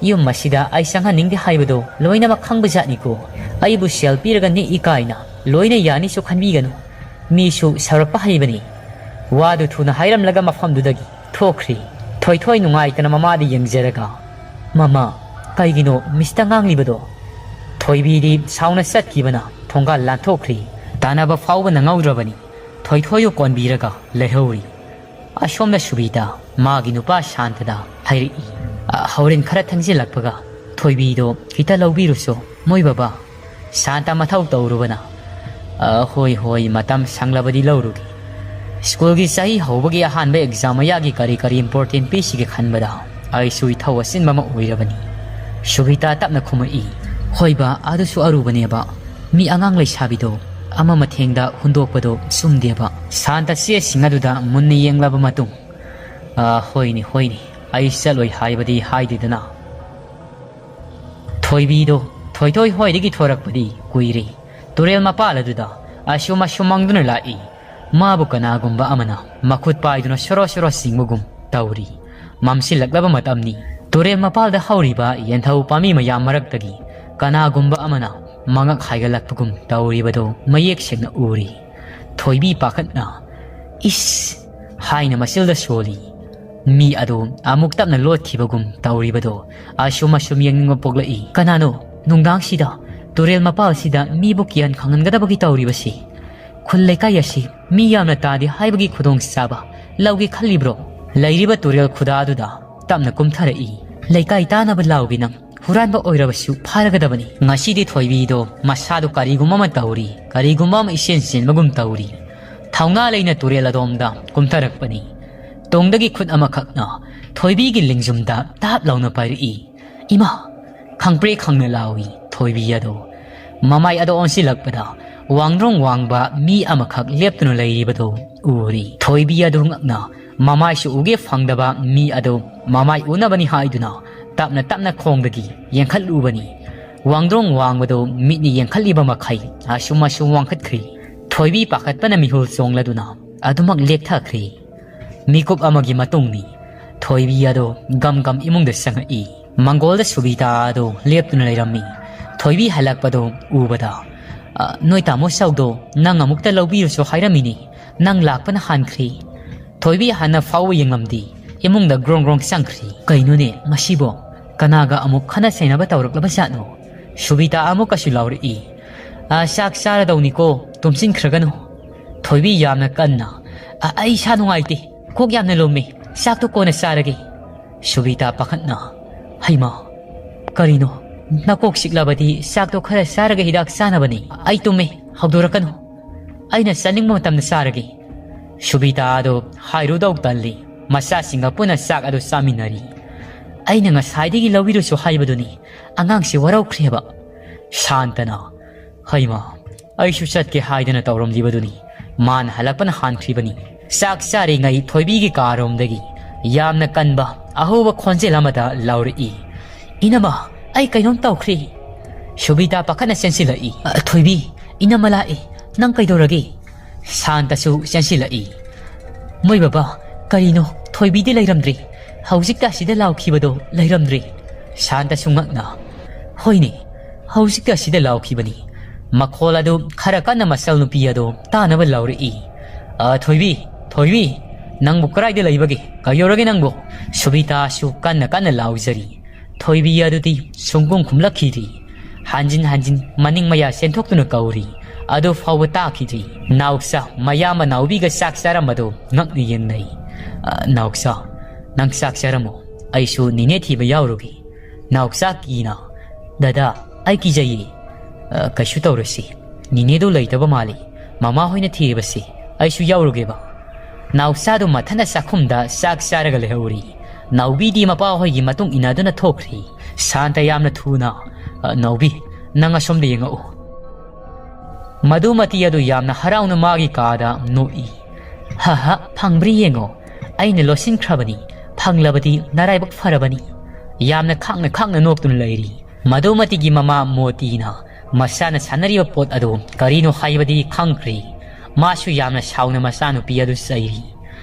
ꯌꯨꯝ ꯑꯁꯤꯗ ꯑꯩ ꯆꯪꯍꯟꯅꯤꯡꯗꯦ ꯍꯥꯏꯕꯗꯣ ꯂꯣꯏꯅꯃꯛ ꯈꯪꯕ ꯖꯥꯠꯅꯤꯀꯣ꯫ ꯑꯩꯕꯨ ꯁꯦꯜ ꯄꯤꯔꯒ ꯅꯦꯛꯏ ꯀꯥꯏꯅ ꯂꯣꯏꯅ ꯌꯥꯅꯤꯁꯨ ꯈꯟꯕꯤꯒꯅꯨ꯫ ꯃꯤꯁꯨ ꯁꯧꯔꯛꯄ ꯍꯩꯕꯅꯤ꯫ ꯋꯥꯗꯨ ꯊꯨꯅ ꯍꯥꯏꯔꯝꯂꯒ ꯃꯐꯝꯗꯨꯗꯒꯤ ꯊꯣꯛꯈ꯭ꯔꯤ꯫ ꯊꯣꯏꯊꯣꯏ ꯅꯨꯡꯉꯥꯏꯇꯅ ꯃꯃꯥꯗ ꯌꯦꯡꯖꯔꯒ, "ꯃꯃꯥ, ꯀꯩꯒꯤꯅꯣ ꯃꯤꯁꯇ ꯉꯥꯡꯂꯤꯕꯗꯣ?" ꯊꯣꯏꯕꯤꯗꯤ ꯁꯥꯎꯅ ꯆꯠꯈꯤꯕꯅ ꯊꯣꯡꯒꯥꯜ ꯂꯥꯟꯊꯣꯛꯈ꯭ꯔꯤ꯫ ꯇꯥꯟꯅꯕ ꯐꯥꯎꯕ ꯅꯪꯍꯧꯗ꯭ꯔꯕꯅꯤ꯫ ꯊꯣꯏꯊꯣꯏꯕꯨ ꯀꯣꯟꯕꯤꯔꯒ ꯂꯩꯍꯧꯔꯤ꯫ ꯑꯁꯣꯝꯗ ꯁꯨꯕꯤꯇꯥ ꯃꯥꯒꯤ ꯅꯨꯄꯥ ꯁꯥꯟꯇꯗ ꯍꯥꯏꯔꯛꯏ꯫ ꯑ, ꯍꯣꯔꯦꯟ ꯈꯔ ꯊꯦꯡꯖꯤꯜꯂꯛꯄꯒ ꯊꯣꯏꯕꯤꯗꯣ ꯈꯤꯇ ꯂꯧꯕꯤꯔꯨꯁꯣ, ꯃꯣꯏ ꯕꯕꯥ꯫ ꯁꯥꯟꯇ ꯃꯊꯧ ꯇꯧꯔꯨꯕꯅ, "ꯑ, ꯍꯣꯏ, ꯍꯣꯏ, ꯃꯇꯝ ꯁꯪꯂꯕꯗꯤ ꯂꯧꯔꯨꯒꯦ꯫ ꯁ꯭ꯀꯨꯜꯒꯤ ꯆꯍꯤ ꯍꯧꯕꯒꯤ ꯑꯍꯥꯟꯕ ꯑꯦꯛꯖꯥꯝ ꯃꯌꯥꯒꯤ ꯀꯔꯤ ꯀꯔꯤ ꯏꯝꯄꯣꯔꯇꯦꯟ ꯄꯤꯁꯤꯒꯦ ꯈꯟꯕꯗ ꯑꯩꯁꯨ ꯏꯊꯧ ꯑꯆꯤꯟꯕ ꯑꯃ ꯑꯣꯏꯔꯕꯅꯤ꯫" ꯁꯨꯕꯤꯇꯥ ꯇꯞꯅ ꯈꯨꯝꯃꯛꯏ꯫ "ꯍꯣꯏ ꯕꯥ, ꯑꯗꯨꯁꯨ ꯑꯔꯨꯕꯅꯦꯕ꯫ ꯃꯤ ꯑꯉꯥꯡ ꯂꯩꯁꯥꯕꯤꯗꯣ ꯑꯃ ꯃꯊꯦꯡꯗ ꯍꯨꯟꯗꯣꯛꯄꯗꯣ ꯆꯨꯝꯗꯦꯕ꯫" ꯁꯥꯟꯇ ꯆꯦꯁꯤꯡ ꯑꯗꯨꯗ ꯃꯨꯟꯅ ꯌꯦꯡꯂꯕ ꯃꯇꯨꯡ, "ꯑ, ꯍꯣꯏꯅꯦ, ꯍꯣꯏꯅꯦ, ꯑꯩ ꯆꯠꯂꯣꯏ ꯍꯥꯏꯕꯗꯤ ꯍꯥꯏꯗꯦꯗꯅ꯫" ꯊꯣꯏꯕꯤꯗꯣ ꯊꯣꯏꯊꯣꯏ ꯍꯣꯏꯗꯒꯤ ꯊꯣꯔꯛꯄꯗꯤ ꯀꯨꯏꯔꯦ꯫ ꯇꯨꯔꯦꯜ ꯃꯄꯥꯜ ꯑꯗꯨꯗ ꯑꯁꯨꯝ ꯑꯁꯨꯝ ꯃꯪꯗꯨꯅ ꯂꯥꯛꯏ꯫ ꯃꯥꯕꯨ ꯀꯅꯥꯒꯨꯝꯕ ꯑꯃꯅ ꯃꯈꯨꯠ ꯄꯥꯏꯗꯨꯅ ꯁꯣꯔꯣ ꯁꯣꯔꯣ ꯆꯤꯡꯕꯒꯨꯝ ꯇꯧꯔꯤ꯫ ꯃꯝꯁꯤꯜꯂꯛꯂꯕ ꯃꯇꯝꯅꯤ꯫ ꯇꯨꯔꯦꯜ ꯃꯄꯥꯜꯗ ꯍꯧꯔꯤꯕ ꯌꯦꯟꯊꯧ ꯄꯥꯝꯕꯤ ꯃꯌꯥꯝ ꯃꯔꯛꯇꯒꯤ ꯀꯅꯥꯒꯨꯝꯕ ꯑꯃꯅ ꯃꯉꯛ ꯍꯥꯏꯒꯠꯂꯛꯄꯒꯨꯝ ꯇꯧꯔꯤꯕꯗꯨ ꯃꯌꯦꯛ ꯁꯦꯡꯅ ꯎꯔꯤ꯫ ꯊꯣꯏꯕꯤ ꯄꯥꯈꯠꯅ "ꯏꯁ!" ꯍꯥꯏꯅ ꯃꯆꯤꯜꯗ ꯁꯣꯜꯂꯤ꯫ ꯃꯤ ꯑꯗꯨ ꯑꯃꯨꯛ ꯇꯞꯅ ꯂꯣꯠꯈꯤꯕꯒꯨꯝ ꯇꯧꯔꯤꯕꯗꯨ ꯑꯁꯨꯝ ꯑꯁꯨꯝ ꯌꯦꯡꯅꯤꯡꯕ ꯄꯣꯛꯂꯛꯏ꯫ "ꯀꯅꯥꯅꯣ ꯅꯨꯡꯗꯥꯡꯁꯤꯗ ꯇꯨꯔꯦꯜ ꯃꯄꯥꯜꯁꯤꯗ ꯃꯤꯕꯨ ꯀꯤꯍꯟ ꯈꯪꯍꯟꯒꯗꯕꯒꯤ ꯇꯧꯔꯤꯕꯁꯤ? ꯈꯨꯜ ꯂꯩꯀꯥꯏ ꯑꯁꯤ ꯃꯤ ꯌꯥꯝꯅ ꯇꯥꯗꯦ ꯍꯥꯏꯕꯒꯤ ꯈꯨꯗꯣꯡꯆꯥꯕ ꯂꯧꯒꯦ ꯈꯜꯂꯤꯕ꯭ꯔꯣ?" ꯂꯩꯔꯤꯕ ꯇꯨꯔꯦꯜ ꯈꯨꯗꯥꯗꯨꯗ ꯇꯞꯅ ꯀꯨꯝꯊꯔꯛꯏ꯫ "ꯂꯩꯀꯥꯏ ꯇꯥꯅꯕ ꯂꯥꯎꯒꯦ ꯅꯪ꯫ ꯍꯨꯔꯥꯟꯕ ꯑꯣꯏꯔꯕꯁꯨ ꯐꯥꯔꯒꯗꯕꯅꯤ꯫" ꯉꯁꯤꯗꯤ ꯊꯣꯏꯕꯤꯗꯣ ꯃꯁꯥꯗꯣ ꯀꯔꯤꯒꯨꯝꯕ ꯑꯃ ꯇꯧꯔꯤ, ꯀꯔꯤꯒꯨꯝꯕ ꯑꯃ ꯏꯆꯦꯟ ꯆꯦꯟꯕꯒꯨꯝ ꯇꯧꯔꯤ꯫ ꯊꯧꯅꯥ ꯂꯩꯅ ꯇꯨꯔꯦꯜ ꯑꯗꯣꯝꯗ ꯀꯨꯝꯊꯔꯛꯄꯅꯤ꯫ ꯇꯨꯡꯗꯒꯤ ꯈꯨꯠ ꯑꯃꯈꯛꯅ ꯊꯣꯏꯕꯤꯒꯤ ꯂꯦꯡꯖꯨꯝꯗ ꯇꯥꯞ ꯂꯥꯎꯅ ꯄꯥꯏꯔꯛꯏ꯫ "ꯏꯃꯥ!" ꯈꯪꯄ꯭ꯔꯦꯛ ꯈꯪꯅ ꯂꯥꯎꯏ ꯊꯣꯏꯕꯤ ꯑꯗꯣ꯫ ꯃꯃꯥꯏ ꯑꯗꯣ ꯑꯣꯟꯁꯤꯜꯂꯛꯄꯗ ꯋꯥꯡꯗ꯭ꯔꯣꯡ ꯋꯥꯡꯕ ꯃꯤ ꯑꯃꯈꯛ ꯂꯦꯞꯇꯨꯅ ꯂꯩꯔꯤꯕꯗꯨ ꯎꯔꯤ꯫ ꯊꯣꯏꯕꯤ ꯑꯗꯨ ꯉꯛꯅ ꯃꯃꯥꯏꯁꯨ ꯎꯒꯦ ꯐꯪꯗꯕ ꯃꯤ ꯑꯗꯨ ꯃꯃꯥꯏ ꯎꯅꯕꯅꯤ ꯍꯥꯏꯗꯨꯅ ꯇꯞꯅ ꯇꯞꯅ ꯈꯣꯡꯗꯒꯤ ꯌꯦꯡꯈꯠꯂꯨꯕꯅꯤ꯫ ꯋꯥꯡꯗ꯭ꯔꯣꯡ ꯋꯥꯡꯕꯗꯨ ꯃꯤꯠꯅ ꯌꯦꯡꯈꯠꯂꯤꯕ ꯃꯈꯩ ꯑꯁꯨꯝ ꯑꯁꯨꯝ ꯋꯥꯡꯈꯠꯈ꯭ꯔꯤ꯫ ꯊꯣꯏꯕꯤ ꯄꯥꯈꯠꯄꯅ ꯃꯤꯍꯨꯜ ꯆꯣꯡꯂꯗꯨꯅ ꯑꯗꯨꯃꯛ ꯂꯦꯛꯊꯈ꯭ꯔꯦ꯫ ꯃꯤꯀꯨꯞ ꯑꯃꯒꯤ ꯃꯇꯨꯡꯅꯤ꯫ ꯊꯣꯏꯕꯤ ꯑꯗꯣ ꯒꯝ ꯒꯝ ꯏꯃꯨꯡꯗ ꯆꯪꯉꯛꯏ꯫ ꯃꯪꯒꯣꯜꯗ ꯁꯨꯕꯤꯇꯥ ꯑꯗꯣ ꯂꯦꯞꯇꯨꯅ ꯂꯩꯔꯝꯃꯤ꯫ ꯊꯣꯏꯕꯤ ꯍꯜꯂꯛꯄꯗꯣ ꯎꯕꯗ, "ꯑ, ꯅꯣꯏ ꯇꯥꯃꯣ ꯆꯧꯗꯣ ꯅꯪ ꯑꯃꯨꯛꯇ ꯂꯧꯕꯤꯔꯨꯁꯨ ꯍꯥꯏꯔꯝꯃꯤꯅꯤ꯫ ꯅꯪ ꯂꯥꯛꯄꯅ ꯍꯥꯟꯈ꯭ꯔꯦ꯫" ꯊꯣꯏꯕꯤ ꯍꯥꯟꯅ ꯐꯥꯎꯕ ꯌꯦꯡꯂꯝꯗꯦ꯫ ꯏꯃꯨꯡꯗ ꯒ꯭ꯔꯣꯡ ꯒ꯭ꯔꯣꯡ ꯆꯪꯈ꯭ꯔꯤ꯫ "ꯀꯩꯅꯣꯅꯦ ꯃꯁꯤꯕꯣ? ꯀꯅꯥꯒ ꯑꯃꯨꯛ ꯈꯠꯅ ꯆꯩꯅꯕ ꯇꯧꯔꯛꯂꯕ ꯖꯥꯠꯅꯣ?" ꯁꯨꯕꯤꯇꯥ ꯑꯃꯨꯛꯀꯁꯨ ꯂꯥꯎꯔꯛꯏ꯫ "ꯑ, ꯆꯥꯛ ꯆꯥꯔꯗꯧꯅꯤꯀꯣ, ꯇꯨꯝꯁꯤꯟꯈ꯭ꯔꯒꯅꯨ꯫" ꯊꯣꯏꯕꯤ ꯌꯥꯝꯅ ꯀꯟꯅ, "ꯑ, ꯑꯩ ꯏꯁꯥ ꯅꯨꯡꯉꯥꯏꯇꯦ, ꯀꯣꯛ ꯌꯥꯝꯅ ꯂꯨꯝꯃꯤ, ꯆꯥꯛꯇꯣ ꯀꯣꯟꯅ ꯆꯥꯔꯒꯦ꯫" ꯁꯨꯕꯤꯇꯥ ꯄꯥꯈꯠꯅ, "ꯍꯩꯃꯥ, ꯀꯔꯤꯅꯣ? ꯅꯀꯣꯛ ꯆꯤꯛꯂꯕꯗꯤ ꯆꯥꯛꯇꯣ ꯈꯔ ꯆꯥꯔꯒ ꯍꯤꯗꯥꯛ ꯆꯥꯅꯕꯅꯤ꯫ ꯑꯩ ꯇꯨꯝꯃꯦ, ꯍꯧꯗꯣꯔꯛꯀꯅꯨ꯫ ꯑꯩꯅ ꯆꯥꯅꯤꯡꯕ ꯃꯇꯝꯗ ꯆꯥꯔꯒꯦ꯫" ꯁꯨꯕꯤꯇꯥ ꯑꯗꯣ ꯍꯥꯏꯔꯨꯗꯧ ꯇꯜꯂꯤ꯫ ꯃꯆꯥꯁꯤꯡꯒ ꯄꯨꯟꯅ ꯆꯥꯛ ꯑꯗꯨ ꯆꯥꯃꯤꯟꯅꯔꯤ꯫ "ꯑꯩꯅ ꯉꯁꯥꯏꯗꯒꯤ ꯂꯧꯕꯤꯔꯨꯁꯨ ꯍꯥꯏꯕꯗꯨꯅꯤ, ꯑꯉꯥꯡꯁꯤ ꯋꯥꯔꯧꯈ꯭ꯔꯦꯕ꯫" ꯁꯥꯟꯇꯅ, "ꯍꯩꯃꯥ, ꯑꯩꯁꯨ ꯆꯠꯀꯦ ꯍꯥꯏꯗꯅ ꯇꯧꯔꯝꯂꯤꯕꯗꯨꯅꯤ, ꯃꯥꯅ ꯍꯜꯂꯛꯄꯅ ꯍꯥꯟꯈ꯭ꯔꯤꯕꯅꯤ꯫" ꯆꯥꯛ ꯆꯥꯔꯤꯉꯩ ꯊꯣꯏꯕꯤꯒꯤ ꯀꯥꯔꯣꯝꯗꯒꯤ ꯌꯥꯝꯅ ꯀꯟꯕ ꯑꯍꯧꯕ ꯈꯣꯟꯖꯦꯜ ꯑꯃꯗ ꯂꯥꯎꯔꯛꯏ꯫ "ꯏꯅꯝꯃ, ꯑꯩ ꯀꯩꯅꯣꯝ ꯇꯧꯈ꯭ꯔꯦ꯫" ꯁꯨꯕꯤꯇꯥ ꯄꯥꯈꯠꯅ ꯆꯦꯟꯁꯤꯜꯂꯛꯏ꯫ "ꯑ, ꯊꯣꯏꯕꯤ, ꯏꯅꯝꯃ ꯂꯥꯛꯑꯦ, ꯅꯪ ꯀꯩꯗꯧꯔꯒꯦ?" ꯁꯥꯟꯇꯁꯨ ꯆꯦꯟꯁꯤꯜꯂꯛꯏ꯫ "ꯃꯣꯏ ꯕꯕꯥ, ꯀꯔꯤꯅꯣ? ꯊꯣꯏꯕꯤꯗꯤ ꯂꯩꯔꯝꯗ꯭ꯔꯦ꯫ ꯍꯧꯖꯤꯛꯇ ꯑꯁꯤꯗ ꯂꯥꯎꯈꯤꯕꯗꯣ ꯂꯩꯔꯝꯗ꯭ꯔꯦ꯫" ꯁꯥꯟꯇꯁꯨ ꯉꯛꯅ, "ꯍꯣꯏꯅꯦ, ꯍꯧꯖꯤꯛꯇ ꯑꯁꯤꯗ ꯂꯥꯎꯈꯤꯕꯅꯤ꯫" ꯃꯈꯣꯜ ꯑꯗꯨ ꯈꯔ ꯀꯟꯅ ꯃꯆꯜ ꯅꯨꯄꯤ ꯑꯗꯣ ꯇꯥꯅꯕ ꯂꯥꯎꯔꯛꯏ꯫ "ꯑ, ꯊꯣꯏꯕꯤ, ꯊꯣꯏꯕꯤ, ꯅꯪꯕꯨ ꯀꯗꯥꯏꯗ ꯂꯩꯕꯒꯦ? ꯀꯩꯗꯧꯔꯒꯦ ꯅꯪꯕꯨ?" ꯁꯨꯕꯤꯇꯥꯁꯨ ꯀꯟꯅ ꯀꯟꯅ ꯂꯥꯎꯖꯔꯤ꯫ ꯊꯣꯏꯕꯤ ꯑꯗꯨꯗꯤ ꯁꯨꯡꯈꯨꯝ ꯈꯨꯝꯂꯛꯈꯤꯗ꯭ꯔꯤ꯫ ꯍꯟꯖꯤꯟ ꯍꯟꯖꯤꯟ ꯃꯅꯤꯡ ꯃꯌꯥ ꯆꯦꯟꯊꯣꯛꯇꯨꯅ ꯀꯧꯔꯤ꯫ ꯑꯗꯨ ꯐꯥꯎꯕ ꯇꯥꯈꯤꯗ꯭ꯔꯤ꯫ ꯅꯥꯎꯆꯥ ꯃꯌꯥꯝꯕ ꯅꯥꯎꯕꯤꯒ ꯆꯥꯛ ꯆꯥꯔꯝꯕꯗꯨ ꯉꯛꯅ ꯌꯦꯡꯅꯩ꯫ "ꯑ, ꯅꯥꯎꯆꯥ, ꯅꯪ ꯆꯥꯛ ꯆꯥꯔꯝꯃꯣ꯫ ꯑꯩꯁꯨ ꯅꯤꯅꯦ ꯊꯤꯕ ꯌꯥꯎꯔꯨꯒꯦ꯫" ꯅꯥꯎꯆꯥ ꯀꯤꯅ, "ꯗꯗꯥ, ꯑꯩ ꯀꯤꯖꯩꯌꯦ꯫" "ꯑ, ꯀꯩꯁꯨ ꯇꯧꯔꯣꯏꯁꯤ꯫ ꯅꯤꯅꯦꯗꯨ ꯂꯩꯇꯕ ꯃꯥꯜꯂꯤ꯫ ꯃꯃꯥ ꯍꯣꯏꯅ ꯊꯤꯔꯤꯕꯁꯤ꯫ ꯑꯩꯁꯨ ꯌꯥꯎꯔꯨꯒꯦꯕ꯫" ꯅꯥꯎꯆꯥꯗꯨ ꯃꯊꯟꯇ ꯆꯥꯛꯈꯨꯝꯗ ꯆꯥꯛ ꯆꯥꯔꯒ ꯂꯩꯍꯧꯔꯤ꯫ ꯅꯥꯎꯕꯤꯗꯤ ꯃꯄꯥ ꯍꯣꯏꯒꯤ ꯃꯇꯨꯡ ꯏꯟꯅꯗꯨꯅ ꯊꯣꯛꯈ꯭ꯔꯤ꯫ ꯁꯥꯟꯇ ꯌꯥꯝꯅ ꯊꯨꯅ, "ꯑ, ꯅꯥꯎꯕꯤ, ꯅꯪ ꯑꯁꯣꯝꯗ ꯌꯦꯡꯉꯛꯎ꯫" ꯃꯗꯨꯃꯇꯤ ꯑꯗꯨ ꯌꯥꯝꯅ ꯍꯔꯥꯎꯅ ꯃꯥꯒꯤ ꯀꯥꯗ ꯅꯣꯛꯏ꯫ "ꯍ ꯍ, ꯐꯪꯕ꯭ꯔꯥ ꯌꯦꯡꯉꯣ, ꯑꯩꯅ ꯂꯣꯠꯁꯤꯟꯈ꯭ꯔꯕꯅꯤ, ꯐꯪꯂꯕꯗꯤ ꯅꯔꯥꯏꯕꯛ ꯐꯔꯕꯅꯤ꯫" ꯌꯥꯝꯅ ꯈꯥꯡꯅ ꯈꯥꯡꯅ ꯅꯣꯛꯇꯨꯅ ꯂꯩꯔꯤ꯫ ꯃꯗꯨꯃꯇꯤꯒꯤ ꯃꯃꯥ ꯃꯣꯇꯤꯅ ꯃꯆꯥꯅ ꯁꯥꯟꯅꯔꯤꯕ ꯄꯣꯠ ꯑꯗꯨ ꯀꯔꯤꯅꯣ ꯍꯥꯏꯕꯗꯤ ꯈꯪꯈ꯭ꯔꯤ꯫ ꯃꯥꯁꯨ ꯌꯥꯝꯅ ꯁꯥꯎꯅ ꯃꯆꯥꯅꯨꯄꯤ ꯑꯗꯨ ꯆꯩꯔꯤ꯫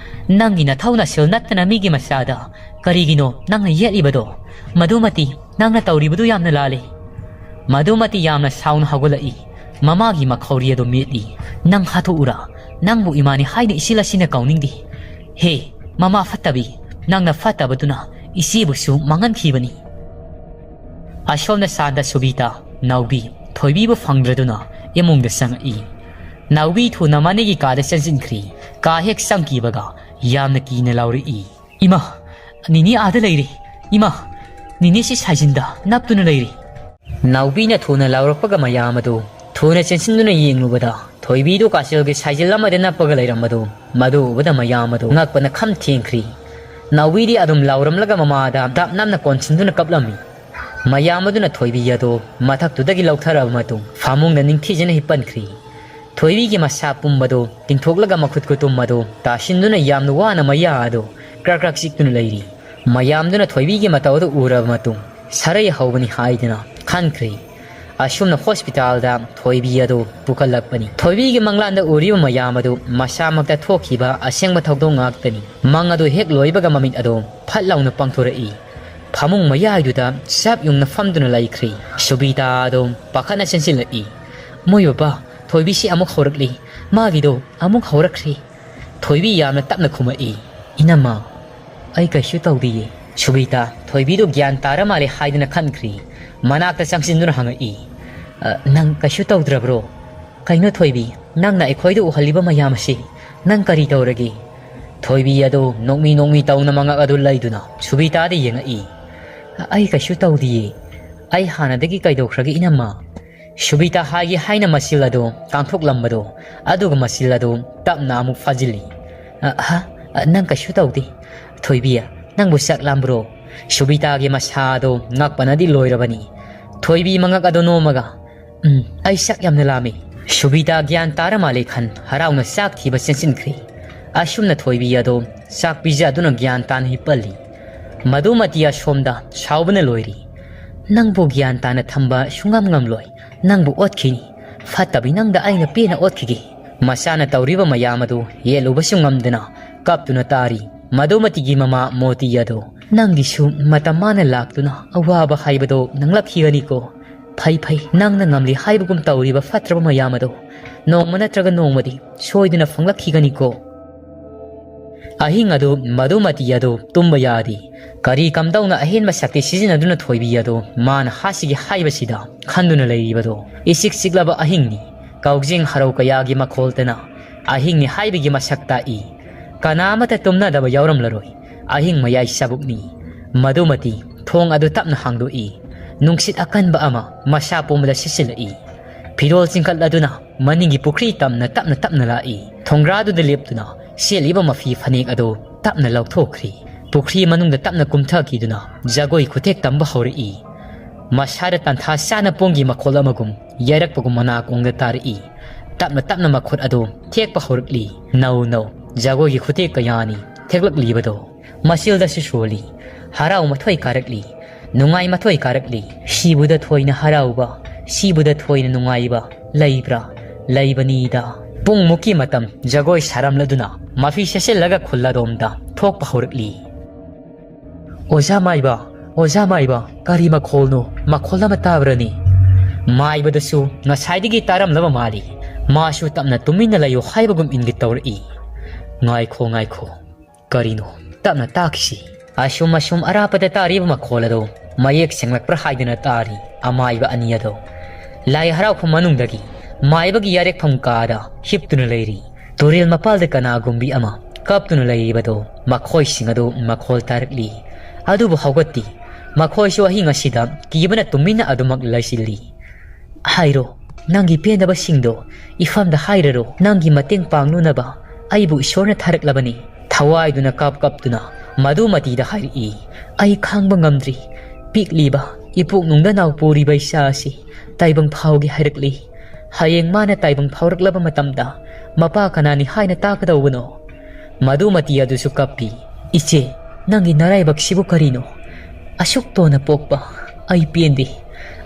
"ꯅꯪꯒꯤ ꯅꯊꯧ ꯅꯁꯤꯜ ꯅꯠꯇꯅ ꯃꯤꯒꯤ ꯃꯆꯥꯗ ꯀꯔꯤꯒꯤꯅꯣ ꯅꯪꯅ ꯌꯦꯠꯂꯤꯕꯗꯣ? ꯃꯗꯨꯃꯇꯤ ꯅꯪꯅ ꯇꯧꯔꯤꯕꯗꯨ ꯌꯥꯝꯅ ꯂꯥꯜꯂꯤ꯫" ꯃꯗꯨꯃꯇꯤ ꯌꯥꯝꯅ ꯁꯥꯎꯅ ꯍꯧꯒꯠꯂꯛꯏ꯫ ꯃꯃꯥꯒꯤ ꯃꯈꯧꯔꯤ ꯑꯗꯨ ꯃꯦꯠꯂꯤ꯫ "ꯅꯪ ꯍꯥꯠꯇꯣꯛꯎꯔꯥ? ꯅꯪꯕꯨ ꯏꯃꯥꯅꯤ ꯍꯥꯏꯅ ꯏꯆꯦꯜ ꯑꯁꯤꯅ ꯀꯧꯅꯤꯡꯗꯦ꯫ ꯍꯦ, ꯃꯃꯥ ꯐꯠꯇꯕꯤ, ꯅꯪꯅ ꯐꯠꯇꯕꯗꯨꯅ ꯏꯆꯦꯕꯨꯁꯨ ꯃꯥꯡꯍꯟꯈꯤꯕꯅꯤ꯫" ꯑꯁꯣꯝꯗ ꯁꯥꯟꯇ, ꯁꯨꯕꯤꯇꯥ, ꯅꯥꯎꯕꯤ, ꯊꯣꯏꯕꯤꯕꯨ ꯐꯪꯗ꯭ꯔꯗꯨꯅ ꯏꯃꯨꯡꯗ ꯆꯪꯉꯛꯏ꯫ ꯅꯥꯎꯕꯤ ꯊꯨꯅ ꯃꯅꯤꯒꯤ ꯀꯥꯗ ꯆꯪꯁꯤꯟꯈ꯭ꯔꯤ꯫ ꯀꯥ ꯍꯦꯛ ꯆꯪꯈꯤꯕꯒ ꯌꯥꯝꯅ ꯀꯤꯅ ꯂꯥꯎꯔꯛꯏ꯫ "ꯏꯃꯥ, ꯅꯤꯅꯦ ꯑꯥꯗ ꯂꯩꯔꯦ꯫ ꯏꯃꯥ, ꯅꯤꯅꯦꯁꯤ ꯁꯥꯏꯖꯤꯟꯗ ꯅꯞꯇꯨꯅ ꯂꯩꯔꯦ꯫" ꯅꯥꯎꯕꯤꯅ ꯊꯨꯅ ꯂꯥꯎꯔꯛꯄꯒ ꯃꯌꯥꯝ ꯑꯗꯨ ꯊꯨꯅ ꯆꯦꯟꯁꯤꯟꯗꯨꯅ ꯌꯦꯡꯂꯨꯕꯗ ꯊꯣꯏꯕꯤꯗꯨ ꯀꯥꯆꯤꯜꯒꯤ ꯁꯥꯏꯖꯤꯜ ꯑꯃꯗ ꯅꯞꯄꯒ ꯂꯩꯔꯝꯕꯗꯨ, ꯃꯗꯨ ꯎꯕꯗ ꯃꯌꯥꯝ ꯑꯗꯨ ꯉꯛꯄꯅ ꯈꯝ ꯊꯦꯡꯈ꯭ꯔꯤ꯫ ꯅꯥꯎꯕꯤꯗꯤ ꯑꯗꯨꯝ ꯂꯥꯎꯔꯝꯂꯒ ꯃꯃꯥꯗ ꯗꯥꯞ ꯅꯝꯅ ꯀꯣꯟꯁꯤꯟꯗꯨꯅ ꯀꯞꯂꯝꯃꯤ꯫ ꯃꯌꯥꯝ ꯑꯗꯨꯅ ꯊꯣꯏꯕꯤ ꯑꯗꯨ ꯃꯊꯛꯇꯨꯗꯒꯤ ꯂꯧꯊꯔꯕ ꯃꯇꯨꯡ ꯐꯃꯨꯡꯗ ꯅꯤꯡꯊꯤꯖꯅ ꯍꯤꯞꯄꯟꯈ꯭ꯔꯤ꯫ ꯊꯣꯏꯕꯤꯒꯤ ꯃꯁꯥ ꯄꯨꯝꯕꯗꯨ ꯇꯤꯡꯊꯣꯛꯂꯒ ꯃꯈꯨꯠ ꯈꯨꯇꯨꯝ ꯑꯗꯨ ꯇꯥꯁꯤꯟꯗꯨꯅ ꯌꯥꯝꯅ ꯋꯥꯅ ꯃꯌꯥ ꯑꯗꯨ ꯀ꯭ꯔꯛ ꯀ꯭ꯔꯛ ꯆꯤꯛꯇꯨꯅ ꯂꯩꯔꯤ꯫ ꯃꯌꯥꯝꯗꯨꯅ ꯊꯣꯏꯕꯤꯒꯤ ꯃꯇꯧ ꯑꯗꯨ ꯎꯔꯕ ꯃꯇꯨꯡ ꯁꯔꯩ ꯍꯧꯕꯅꯤ ꯍꯥꯏꯗꯨꯅ ꯈꯟꯈ꯭ꯔꯤ꯫ ꯑꯁꯨꯝꯅ ꯍꯣꯁꯄꯤꯇꯥꯜꯗ ꯊꯣꯏꯕꯤ ꯑꯗꯨ ꯄꯨꯈꯠꯂꯛꯄꯅꯤ꯫ ꯊꯣꯏꯕꯤꯒꯤ ꯃꯪꯂꯥꯟꯗ ꯎꯔꯤꯕ ꯃꯌꯥꯝ ꯑꯗꯨ ꯃꯁꯥꯃꯛꯇ ꯊꯣꯛꯈꯤꯕ ꯑꯁꯦꯡꯕ ꯊꯧꯗꯣꯛ ꯉꯥꯛꯇꯅꯤ꯫ ꯃꯪ ꯑꯗꯨ ꯍꯦꯛ ꯂꯣꯏꯕꯒ ꯃꯃꯤꯠ ꯑꯗꯨ ꯐꯠ ꯂꯥꯎꯅ ꯄꯥꯡꯊꯣꯔꯛꯏ꯫ ꯐꯃꯨꯡ ꯃꯌꯥꯏꯗꯨꯗ ꯆꯞ ꯌꯨꯡꯅ ꯐꯝꯗꯨꯅ ꯂꯩꯈ꯭ꯔꯤ꯫ ꯁꯨꯕꯤꯇꯥ ꯑꯗꯨ ꯄꯥꯈꯠꯅ ꯆꯦꯟꯁꯤꯜꯂꯛꯏ꯫ "ꯃꯣꯏ ꯕꯕꯥ, ꯊꯣꯏꯕꯤꯁꯤ ꯑꯃꯨꯛ ꯍꯧꯔꯛꯂꯤ꯫ ꯃꯥꯒꯤꯗꯣ ꯑꯃꯨꯛ ꯍꯧꯔꯛꯈ꯭ꯔꯦ꯫" ꯊꯣꯏꯕꯤ ꯌꯥꯝꯅ ꯇꯞꯅ ꯈꯨꯝꯃꯛꯏ꯫ "ꯏꯅꯝꯃ, ꯑꯩ ꯀꯩꯁꯨ ꯇꯧꯗꯤꯌꯦ꯫" ꯁꯨꯕꯤꯇꯥ ꯊꯣꯏꯕꯤꯗꯨ ꯒ꯭ꯌꯥꯟ ꯇꯥꯔ ꯃꯥꯜꯂꯦ ꯍꯥꯏꯗꯨꯅ ꯈꯟꯈ꯭ꯔꯤ꯫ ꯃꯅꯥꯛꯇ ꯆꯪꯁꯤꯟꯗꯨꯅ ꯍꯪꯉꯛꯏ, "ꯑ, ꯅꯪ ꯀꯩꯁꯨ ꯇꯧꯗ꯭ꯔꯕ꯭ꯔꯣ? ꯀꯩꯅꯣ ꯊꯣꯏꯕꯤ, ꯅꯪꯅ ꯑꯩꯈꯣꯏꯗ ꯎꯍꯜꯂꯤꯕ ꯃꯌꯥꯝ ꯑꯁꯤ ꯅꯪ ꯀꯔꯤ ꯇꯧꯔꯒꯦ?" ꯊꯣꯏꯕꯤ ꯑꯗꯨ ꯅꯣꯛꯃꯤ ꯅꯣꯛꯃꯤ ꯇꯧꯅ ꯃꯉꯛ ꯑꯗꯨ ꯂꯩꯗꯨꯅ ꯁꯨꯕꯤꯇꯥꯗ ꯌꯦꯡꯉꯛꯏ꯫ "ꯑꯩ ꯀꯩꯁꯨ ꯇꯧꯗꯤꯌꯦ꯫ ꯑꯩ ꯍꯥꯟꯅꯗꯒꯤ ꯀꯩꯗꯧꯈ꯭ꯔꯒꯦ ꯏꯅꯝꯃ?" ꯁꯨꯕꯤꯇꯥ ꯍꯥꯏꯒꯦ ꯍꯥꯏꯅ ꯃꯆꯤꯜ ꯑꯗꯨ ꯀꯥꯡꯊꯣꯛꯂꯝꯕꯗꯨ, ꯑꯗꯨꯒ ꯃꯆꯤꯜ ꯑꯗꯨ ꯇꯞꯅ ꯑꯃꯨꯛ ꯐꯥꯖꯤꯜꯂꯤ꯫ "ꯑ, ꯍ? ꯑ, ꯅꯪ ꯀꯩꯁꯨ ꯇꯧꯗꯦ꯫ ꯊꯣꯏꯕꯤ, ꯅꯪꯕꯨ ꯆꯥꯛ ꯂꯥꯝꯕ꯭ꯔꯣ?" ꯁꯨꯕꯤꯇꯥꯒꯤ ꯃꯁꯥ ꯑꯗꯨ ꯉꯛꯄꯅꯗꯤ ꯂꯣꯏꯔꯕꯅꯤ꯫ ꯊꯣꯏꯕꯤ ꯃꯉꯛ ꯑꯗꯨ ꯅꯣꯝꯃꯒ, "ꯎꯝ, ꯑꯩ ꯆꯥꯛ ꯌꯥꯝꯅ ꯂꯥꯝꯃꯤ꯫" ꯁꯨꯕꯤꯇꯥ ꯒ꯭ꯌꯥꯟ ꯇꯥꯔ ꯃꯥꯜꯂꯦ ꯈꯟ ꯍꯔꯥꯎꯅ ꯆꯥꯛ ꯊꯤꯕ ꯆꯦꯟꯁꯤꯟꯈ꯭ꯔꯤ꯫ ꯑꯁꯨꯝꯅ ꯊꯣꯏꯕꯤ ꯑꯗꯨ ꯆꯥꯛ ꯄꯤꯖꯗꯨꯅ ꯒ꯭ꯌꯥꯟ ꯇꯥꯅ ꯍꯤꯞꯄꯜꯂꯤ꯫ ꯃꯗꯨꯃꯇꯤ ꯑꯁꯣꯝꯗ ꯁꯥꯎꯕꯅ ꯂꯣꯏꯔꯤ꯫ "ꯅꯪꯕꯨ ꯒ꯭ꯌꯥꯟ ꯇꯥꯅ ꯊꯝꯕ ꯁꯨꯡꯉꯝ ꯉꯝꯂꯣꯏ꯫ ꯅꯪꯕꯨ ꯑꯣꯠꯈꯤꯅꯤ꯫ ꯐꯠꯇꯕꯤ ꯅꯪꯗ ꯑꯩꯅ ꯄꯦꯟꯅ ꯑꯣꯠꯈꯤꯒꯦ꯫ ꯃꯆꯥꯅ ꯇꯧꯔꯤꯕ ꯃꯌꯥꯝ ꯑꯗꯨ ꯌꯦꯠꯂꯨꯕꯁꯨ ꯉꯝꯗꯅ ꯀꯞꯇꯨꯅ ꯇꯥꯔꯤ꯫ ꯃꯗꯨꯃꯇꯤꯒꯤ ꯃꯃꯥ ꯃꯣꯇꯤ ꯑꯗꯨ, "ꯅꯪꯒꯤꯁꯨ ꯃꯇꯝ ꯃꯥꯅ ꯂꯥꯛꯇꯨꯅ ꯑꯋꯥꯕ ꯍꯥꯏꯕꯗꯣ ꯅꯪꯂꯛꯈꯤꯒꯅꯤꯀꯣ꯫ ꯐꯩ ꯐꯩ, ꯅꯪꯅ ꯉꯝꯂꯤ ꯍꯥꯏꯕꯒꯨꯝ ꯇꯧꯔꯤꯕ ꯐꯠꯇ꯭ꯔꯕ ꯃꯌꯥꯝ ꯑꯗꯣ ꯅꯣꯡꯃ ꯅꯠꯇ꯭ꯔꯒ ꯅꯣꯡꯃꯗꯤ ꯁꯣꯏꯗꯅ ꯐꯪꯂꯛꯈꯤꯒꯅꯤꯀꯣ"꯫ ꯑꯍꯤꯡ ꯑꯗꯨ ꯃꯗꯨꯃꯇꯤ ꯑꯗꯨ ꯇꯨꯝꯕ ꯌꯥꯗꯦ꯫ ꯀꯔꯤ ꯀꯝꯗꯧꯅ ꯑꯍꯦꯟꯕ ꯁꯛꯇꯤ ꯁꯤꯖꯤꯟꯅꯗꯨꯅ ꯊꯣꯏꯕꯤ ꯑꯗꯨ ꯃꯥꯅ ꯍꯥꯠꯁꯤꯒꯦ ꯍꯥꯏꯕꯁꯤꯗ ꯈꯟꯗꯨꯅ ꯂꯩꯔꯤꯕꯗꯣ꯫ ꯏꯆꯤꯛ ꯆꯤꯛꯂꯕ ꯑꯍꯤꯡꯅꯤ꯫ ꯀꯥꯎꯖꯦꯡ ꯍꯔꯥꯎ ꯀꯌꯥꯒꯤ ꯃꯈꯣꯜꯇꯅ ꯑꯍꯤꯡꯅꯤ ꯍꯥꯏꯕꯒꯤ ꯃꯁꯛ ꯇꯥꯛꯏ꯫ ꯀꯅꯥ ꯑꯃꯠꯇ ꯇꯨꯝꯅꯗꯕ ꯌꯥꯎꯔꯝꯂꯔꯣꯏ꯫ ꯑꯍꯤꯡ ꯃꯌꯥꯏ ꯆꯕꯨꯛꯅꯤ꯫ ꯃꯗꯨꯃꯇꯤ ꯊꯣꯡ ꯑꯗꯨ ꯇꯞꯅ ꯍꯥꯡꯗꯣꯛꯏ꯫ ꯅꯨꯡꯁꯤꯠ ꯑꯀꯟꯕ ꯑꯃ ꯃꯁꯥ ꯄꯨꯝꯕꯗ ꯁꯤꯠꯆꯤꯜꯂꯛꯏ꯫ ꯐꯤꯔꯣꯜ ꯆꯤꯡꯈꯠꯂꯗꯨꯅ ꯃꯅꯤꯡꯒꯤ ꯄꯨꯈ꯭ꯔꯤ ꯇꯝꯅ ꯇꯞꯅ ꯇꯞꯅ ꯂꯥꯛꯏ꯫ ꯊꯣꯡꯒ꯭ꯔꯥꯗꯨꯗ ꯂꯦꯞꯇꯨꯅ ꯁꯦꯠꯂꯤꯕ ꯃꯐꯤ ꯐꯅꯦꯛ ꯑꯗꯨ ꯇꯞꯅ ꯂꯧꯊꯣꯛꯈ꯭ꯔꯤ꯫ ꯄꯨꯈ꯭ꯔꯤ ꯃꯅꯨꯡꯗ ꯇꯞꯅ ꯀꯨꯝꯊꯈꯤꯗꯨꯅ ꯖꯒꯣꯏ ꯈꯨꯊꯦꯛ ꯇꯝꯕ ꯍꯧꯔꯛꯏ꯫ ꯃꯁꯥꯗ ꯇꯥꯟꯊꯥ ꯆꯥꯅ ꯄꯣꯡꯒꯤ ꯃꯈꯣꯜ ꯑꯃꯒꯨꯝ ꯌꯥꯏꯔꯛꯄꯒꯨꯝ ꯃꯅꯥꯀꯣꯡꯗ ꯇꯥꯔꯛꯏ꯫ ꯇꯞꯅ ꯇꯞꯅ ꯃꯈꯨꯠ ꯑꯗꯨ ꯊꯦꯛꯄ ꯍꯧꯔꯛꯂꯤ꯫ ꯅꯧ ꯅꯧ ꯖꯒꯣꯏꯒꯤ ꯈꯨꯊꯦꯛ ꯀꯌꯥꯅꯤ ꯊꯦꯛꯂꯛꯂꯤꯕꯗꯣ꯫ ꯃꯆꯤꯜꯗꯁꯨ ꯁꯣꯜꯂꯤ꯫ ꯍꯔꯥꯎ ꯃꯊꯣꯏ ꯀꯥꯔꯛꯂꯤ꯫ ꯅꯨꯡꯉꯥꯏ ꯃꯊꯣꯏ ꯀꯥꯔꯛꯂꯤ꯫ ꯁꯤꯕꯨꯗ ꯊꯣꯏꯅ ꯍꯔꯥꯎꯕ, ꯁꯤꯕꯨꯗ ꯊꯣꯏꯅ ꯅꯨꯡꯉꯥꯏꯕ ꯂꯩꯕ꯭ꯔꯥ? ꯂꯩꯕꯅꯤꯗ꯫ ꯄꯨꯡꯃꯨꯛꯀꯤ ꯃꯇꯝ ꯖꯒꯣꯏ ꯁꯥꯔꯝꯂꯗꯨꯅ ꯃꯐꯤ ꯁꯦꯠꯆꯤꯜꯂꯒ ꯈꯨꯜ ꯑꯗꯣꯝꯗ ꯊꯣꯛꯄ ꯍꯧꯔꯛꯂꯤ꯫ "ꯑꯣꯖꯥ ꯃꯥꯏꯕ, ꯑꯣꯖꯥ ꯃꯥꯏꯕ, ꯀꯔꯤ ꯃꯈꯣꯜꯅꯣ? ꯃꯈꯣꯜ ꯑꯃ ꯇꯥꯕ꯭ꯔꯅꯤ?" ꯃꯥꯏꯕꯗꯁꯨ ꯉꯁꯥꯏꯗꯒꯤ ꯇꯥꯔꯝꯂꯕ ꯃꯥꯜꯂꯤ꯫ ꯃꯥꯁꯨ ꯇꯞꯅ ꯇꯨꯃꯤꯟꯅ ꯂꯩꯌꯨ ꯍꯥꯏꯕꯒꯨꯝ ꯏꯪꯒꯤꯠ ꯇꯧꯔꯛꯏ꯫ "ꯉꯥꯏꯈꯣ, ꯉꯥꯏꯈꯣ꯫ ꯀꯔꯤꯅꯣ? ꯇꯞꯅ ꯇꯥꯈꯤꯁꯤ"꯫ ꯑꯁꯨꯝ ꯑꯁꯨꯝ ꯑꯔꯥꯞꯄꯗ ꯇꯥꯔꯤꯕ ꯃꯈꯣꯜ ꯑꯗꯨ ꯃꯌꯦꯛ ꯁꯦꯡꯂꯛꯄ꯭ꯔꯥ ꯍꯥꯏꯗꯨꯅ ꯇꯥꯔꯤ ꯑꯃꯥꯏꯕ ꯑꯅꯤ ꯑꯗꯨ꯫ ꯂꯥꯏ ꯍꯔꯥꯎꯐꯝ ꯃꯅꯨꯡꯗꯒꯤ ꯃꯥꯏꯕꯒꯤ ꯌꯥꯔꯦꯛꯐꯝ ꯀꯥꯗ ꯍꯤꯞꯇꯨꯅ ꯂꯩꯔꯤ꯫ ꯇꯨꯔꯦꯜ ꯃꯄꯥꯜꯗ ꯀꯅꯥꯒꯨꯝꯕꯤ ꯑꯃ ꯀꯞꯇꯨꯅ ꯂꯩꯔꯤꯕꯗꯨ ꯃꯈꯣꯏꯁꯤꯡ ꯑꯗꯨ ꯃꯈꯣꯜ ꯇꯥꯔꯛꯂꯤ꯫ ꯑꯗꯨꯕꯨ ꯍꯧꯒꯠꯇꯦ꯫ ꯃꯈꯣꯏꯁꯨ ꯑꯍꯤꯡ ꯑꯁꯤꯗ ꯀꯤꯕꯅ ꯇꯨꯃꯤꯟꯅ ꯑꯗꯨꯃꯛ ꯂꯩꯁꯤꯜꯂꯤ꯫ "ꯍꯥꯏꯔꯣ, ꯅꯪꯒꯤ ꯄꯦꯟꯗꯕꯁꯤꯡꯗꯣ ꯏꯐꯝꯗ ꯍꯥꯏꯔꯔꯣ꯫ ꯅꯪꯒꯤ ꯃꯇꯦꯡ ꯄꯥꯡꯅꯅꯕ ꯑꯩꯕꯨ ꯏꯁꯣꯔꯅ ꯊꯥꯔꯛꯂꯕꯅꯤ"꯫ ꯊꯋꯥꯏꯗꯨꯅ ꯀꯞ ꯀꯞꯇꯨꯅ ꯃꯗꯨꯃꯇꯤꯗ ꯍꯥꯏꯔꯛꯏ꯫ "ꯑꯩ ꯈꯥꯡꯕ ꯉꯝꯗ꯭ꯔꯤ꯫ ꯄꯤꯛꯂꯤꯕ, ꯏꯄꯨꯛ ꯅꯨꯡꯗ ꯅꯥꯎ ꯄꯨꯔꯤꯕ ꯏꯆꯥ ꯑꯁꯤ ꯇꯥꯏꯕꯪ ꯐꯥꯎꯒꯦ ꯍꯥꯏꯔꯛꯂꯤ꯫ ꯍꯌꯦꯡ ꯃꯥꯅ ꯇꯥꯏꯕꯪ ꯐꯥꯎꯔꯛꯂꯕ ꯃꯇꯝꯗ ꯃꯄꯥ ꯀꯅꯥꯅꯤ ꯍꯥꯏꯅ ꯇꯥꯛꯀꯗꯧꯕꯅꯣ?" ꯃꯗꯨꯃꯇꯤ ꯑꯗꯨꯁꯨ ꯀꯞꯄꯤ꯫ "ꯏꯆꯦ, ꯅꯪꯒꯤ ꯅꯔꯥꯏꯕꯛꯁꯤꯕꯨ ꯀꯔꯤꯅꯣ? ꯑꯁꯨꯛ ꯇꯣꯟꯅ ꯄꯣꯛꯄ ꯑꯩ ꯄꯦꯟꯗꯦ꯫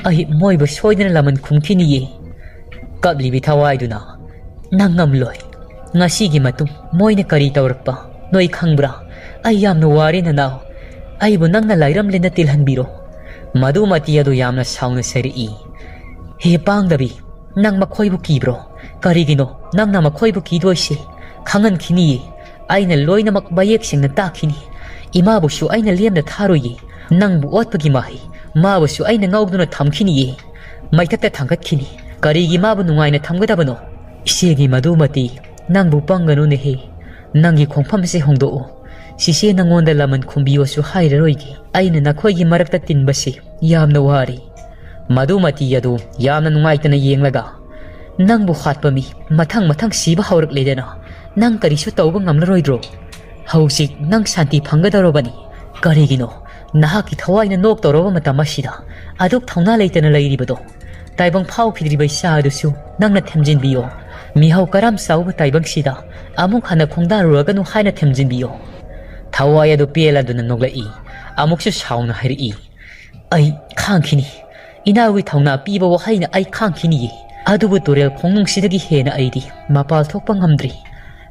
ꯑꯩ ꯃꯣꯏꯕꯨ ꯁꯣꯏꯗꯅ ꯂꯃꯟ ꯈꯨꯝꯈꯤꯅꯤꯌꯦ꯫ ꯀꯞꯂꯤꯕꯤ ꯊꯋꯥꯏꯗꯨꯅ, "ꯅꯪ ꯉꯝꯂꯣꯏ꯫ ꯉꯁꯤꯒꯤ ꯃꯇꯨꯡ ꯃꯣꯏꯅ ꯀꯔꯤ ꯇꯧꯔꯛꯄ ꯅꯣꯏ ꯈꯪꯕ꯭ꯔꯥ? ꯑꯩ ꯌꯥꯝꯅ ꯋꯥꯔꯦ ꯅꯅꯥꯎ꯫ ꯑꯩꯕꯨ ꯅꯪꯅ ꯂꯥꯏꯔꯝꯂꯦꯅ ꯇꯤꯜꯍꯟꯕꯤꯔꯣ꯫" ꯃꯗꯨꯃꯇꯤ ꯑꯗꯨ ꯌꯥꯝꯅ ꯁꯥꯎꯅ ꯁꯩꯔꯛꯏ꯫ "ꯍꯦ ꯄꯥꯡꯗꯕꯤ, ꯅꯪ ꯃꯈꯣꯏꯕꯨ ꯀꯤꯕ꯭ꯔꯣ? ꯀꯔꯤꯒꯤꯅꯣ ꯅꯪꯅ ꯃꯈꯣꯏꯕꯨ ꯀꯤꯗꯣꯏꯁꯦ? ꯈꯪꯍꯟꯈꯤꯅꯤꯌꯦ꯫ ꯑꯩꯅ ꯂꯣꯏꯅꯃꯛ ꯃꯌꯦꯛ ꯁꯦꯡꯅ ꯇꯥꯛꯈꯤꯅꯤ꯫ ꯏꯃꯥꯕꯨꯁꯨ ꯑꯩꯅ ꯂꯦꯝꯅ ꯊꯥꯔꯣꯏꯌꯦ꯫ ꯅꯪꯕꯨ ꯑꯣꯠꯄꯒꯤ ꯃꯍꯩ ꯃꯥꯕꯨꯁꯨ ꯑꯩꯅ ꯉꯥꯎꯗꯨꯅ ꯊꯝꯈꯤꯅꯤꯌꯦ꯫ ꯃꯩꯊꯛꯇ ꯊꯥꯡꯒꯠꯈꯤꯅꯤ꯫ ꯀꯔꯤꯒꯤ ꯃꯥꯕꯨ ꯅꯨꯡꯉꯥꯏꯅ ꯊꯝꯒꯗꯕꯅꯣ? ꯏꯆꯦꯒꯤ ꯃꯗꯨꯃꯇꯤ ꯅꯪꯕꯨ ꯄꯪꯒꯅꯨꯅꯦꯍꯦ꯫ ꯅꯪꯒꯤ ꯈꯣꯡꯐꯝꯁꯦ ꯍꯣꯡꯗꯣꯛꯎ꯫ ꯆꯤꯆꯦ ꯅꯉꯣꯟꯗ ꯂꯃꯟ ꯈꯨꯝꯕꯤꯌꯣꯁꯨ ꯍꯥꯏꯔꯔꯣꯏꯒꯦ꯫ ꯑꯩꯅ ꯅꯈꯣꯏꯒꯤ ꯃꯔꯛꯇ ꯇꯤꯟꯕꯁꯤ ꯌꯥꯝꯅ ꯋꯥꯔꯦ꯫" ꯃꯗꯨꯃꯇꯤ ꯑꯗꯨ ꯌꯥꯝꯅ ꯅꯨꯡꯉꯥꯏꯇꯅ ꯌꯦꯡꯂꯒ, "ꯅꯪꯕꯨ ꯍꯥꯠꯄ ꯃꯤ ꯃꯊꯪ ꯃꯊꯪ ꯁꯤꯕ ꯍꯧꯔꯛꯂꯦꯗꯅ, ꯅꯪ ꯀꯔꯤꯁꯨ ꯇꯧꯕ ꯉꯝꯂꯔꯣꯏꯗ꯭ꯔꯣ? ꯍꯧꯖꯤꯛ ꯅꯪ ꯁꯥꯟꯇꯤ ꯐꯪꯒꯗꯧꯔꯕꯅꯤ꯫ ꯀꯔꯤꯒꯤꯅꯣ ꯅꯍꯥꯛꯀꯤ ꯊꯋꯥꯏꯅ ꯅꯣꯛꯇꯧꯔꯕ ꯃꯇꯝ ꯑꯁꯤꯗ ꯑꯗꯨꯛ ꯊꯧꯅꯥ ꯂꯩꯇꯅ ꯂꯩꯔꯤꯕꯗꯣ? ꯇꯥꯏꯕꯪ ꯐꯥꯎꯈꯤꯗ꯭ꯔꯤꯕ ꯏꯆꯥ ꯑꯗꯨꯁꯨ ꯅꯪꯅ ꯊꯦꯝꯖꯤꯟꯕꯤꯌꯣ꯫ ꯃꯤꯍꯧ ꯀꯔꯝ ꯆꯥꯎꯕ ꯇꯥꯏꯕꯪꯁꯤꯗ ꯑꯃꯨꯛ ꯍꯟꯅ ꯈꯣꯡꯗꯥꯔꯨꯔꯒꯅꯨ ꯍꯥꯏꯅ ꯊꯦꯝꯖꯤꯟꯕꯤꯌꯣ꯫" ꯊꯋꯥꯏ ꯑꯗꯨ ꯄꯦꯜꯂꯗꯨꯅ ꯅꯣꯛꯂꯛꯏ꯫ ꯑꯃꯨꯛꯁꯨ ꯁꯥꯎꯅ ꯍꯥꯏꯔꯛꯏ, "ꯑꯩ ꯈꯥꯡꯈꯤꯅꯤ꯫ ꯏꯅꯥꯎꯒꯤ ꯊꯧꯅꯥ ꯄꯤꯕ ꯋꯥꯍꯩꯅ ꯑꯩ ꯈꯥꯡꯈꯤꯅꯤꯌꯦ꯫ ꯑꯗꯨꯕꯨ ꯇꯨꯔꯦꯜ ꯈꯣꯡꯅꯨꯡꯁꯤꯗꯒꯤ ꯍꯦꯟꯅ ꯑꯩꯗꯤ ꯃꯄꯥꯜ ꯊꯣꯛꯄ ꯉꯝꯗ꯭ꯔꯤ꯫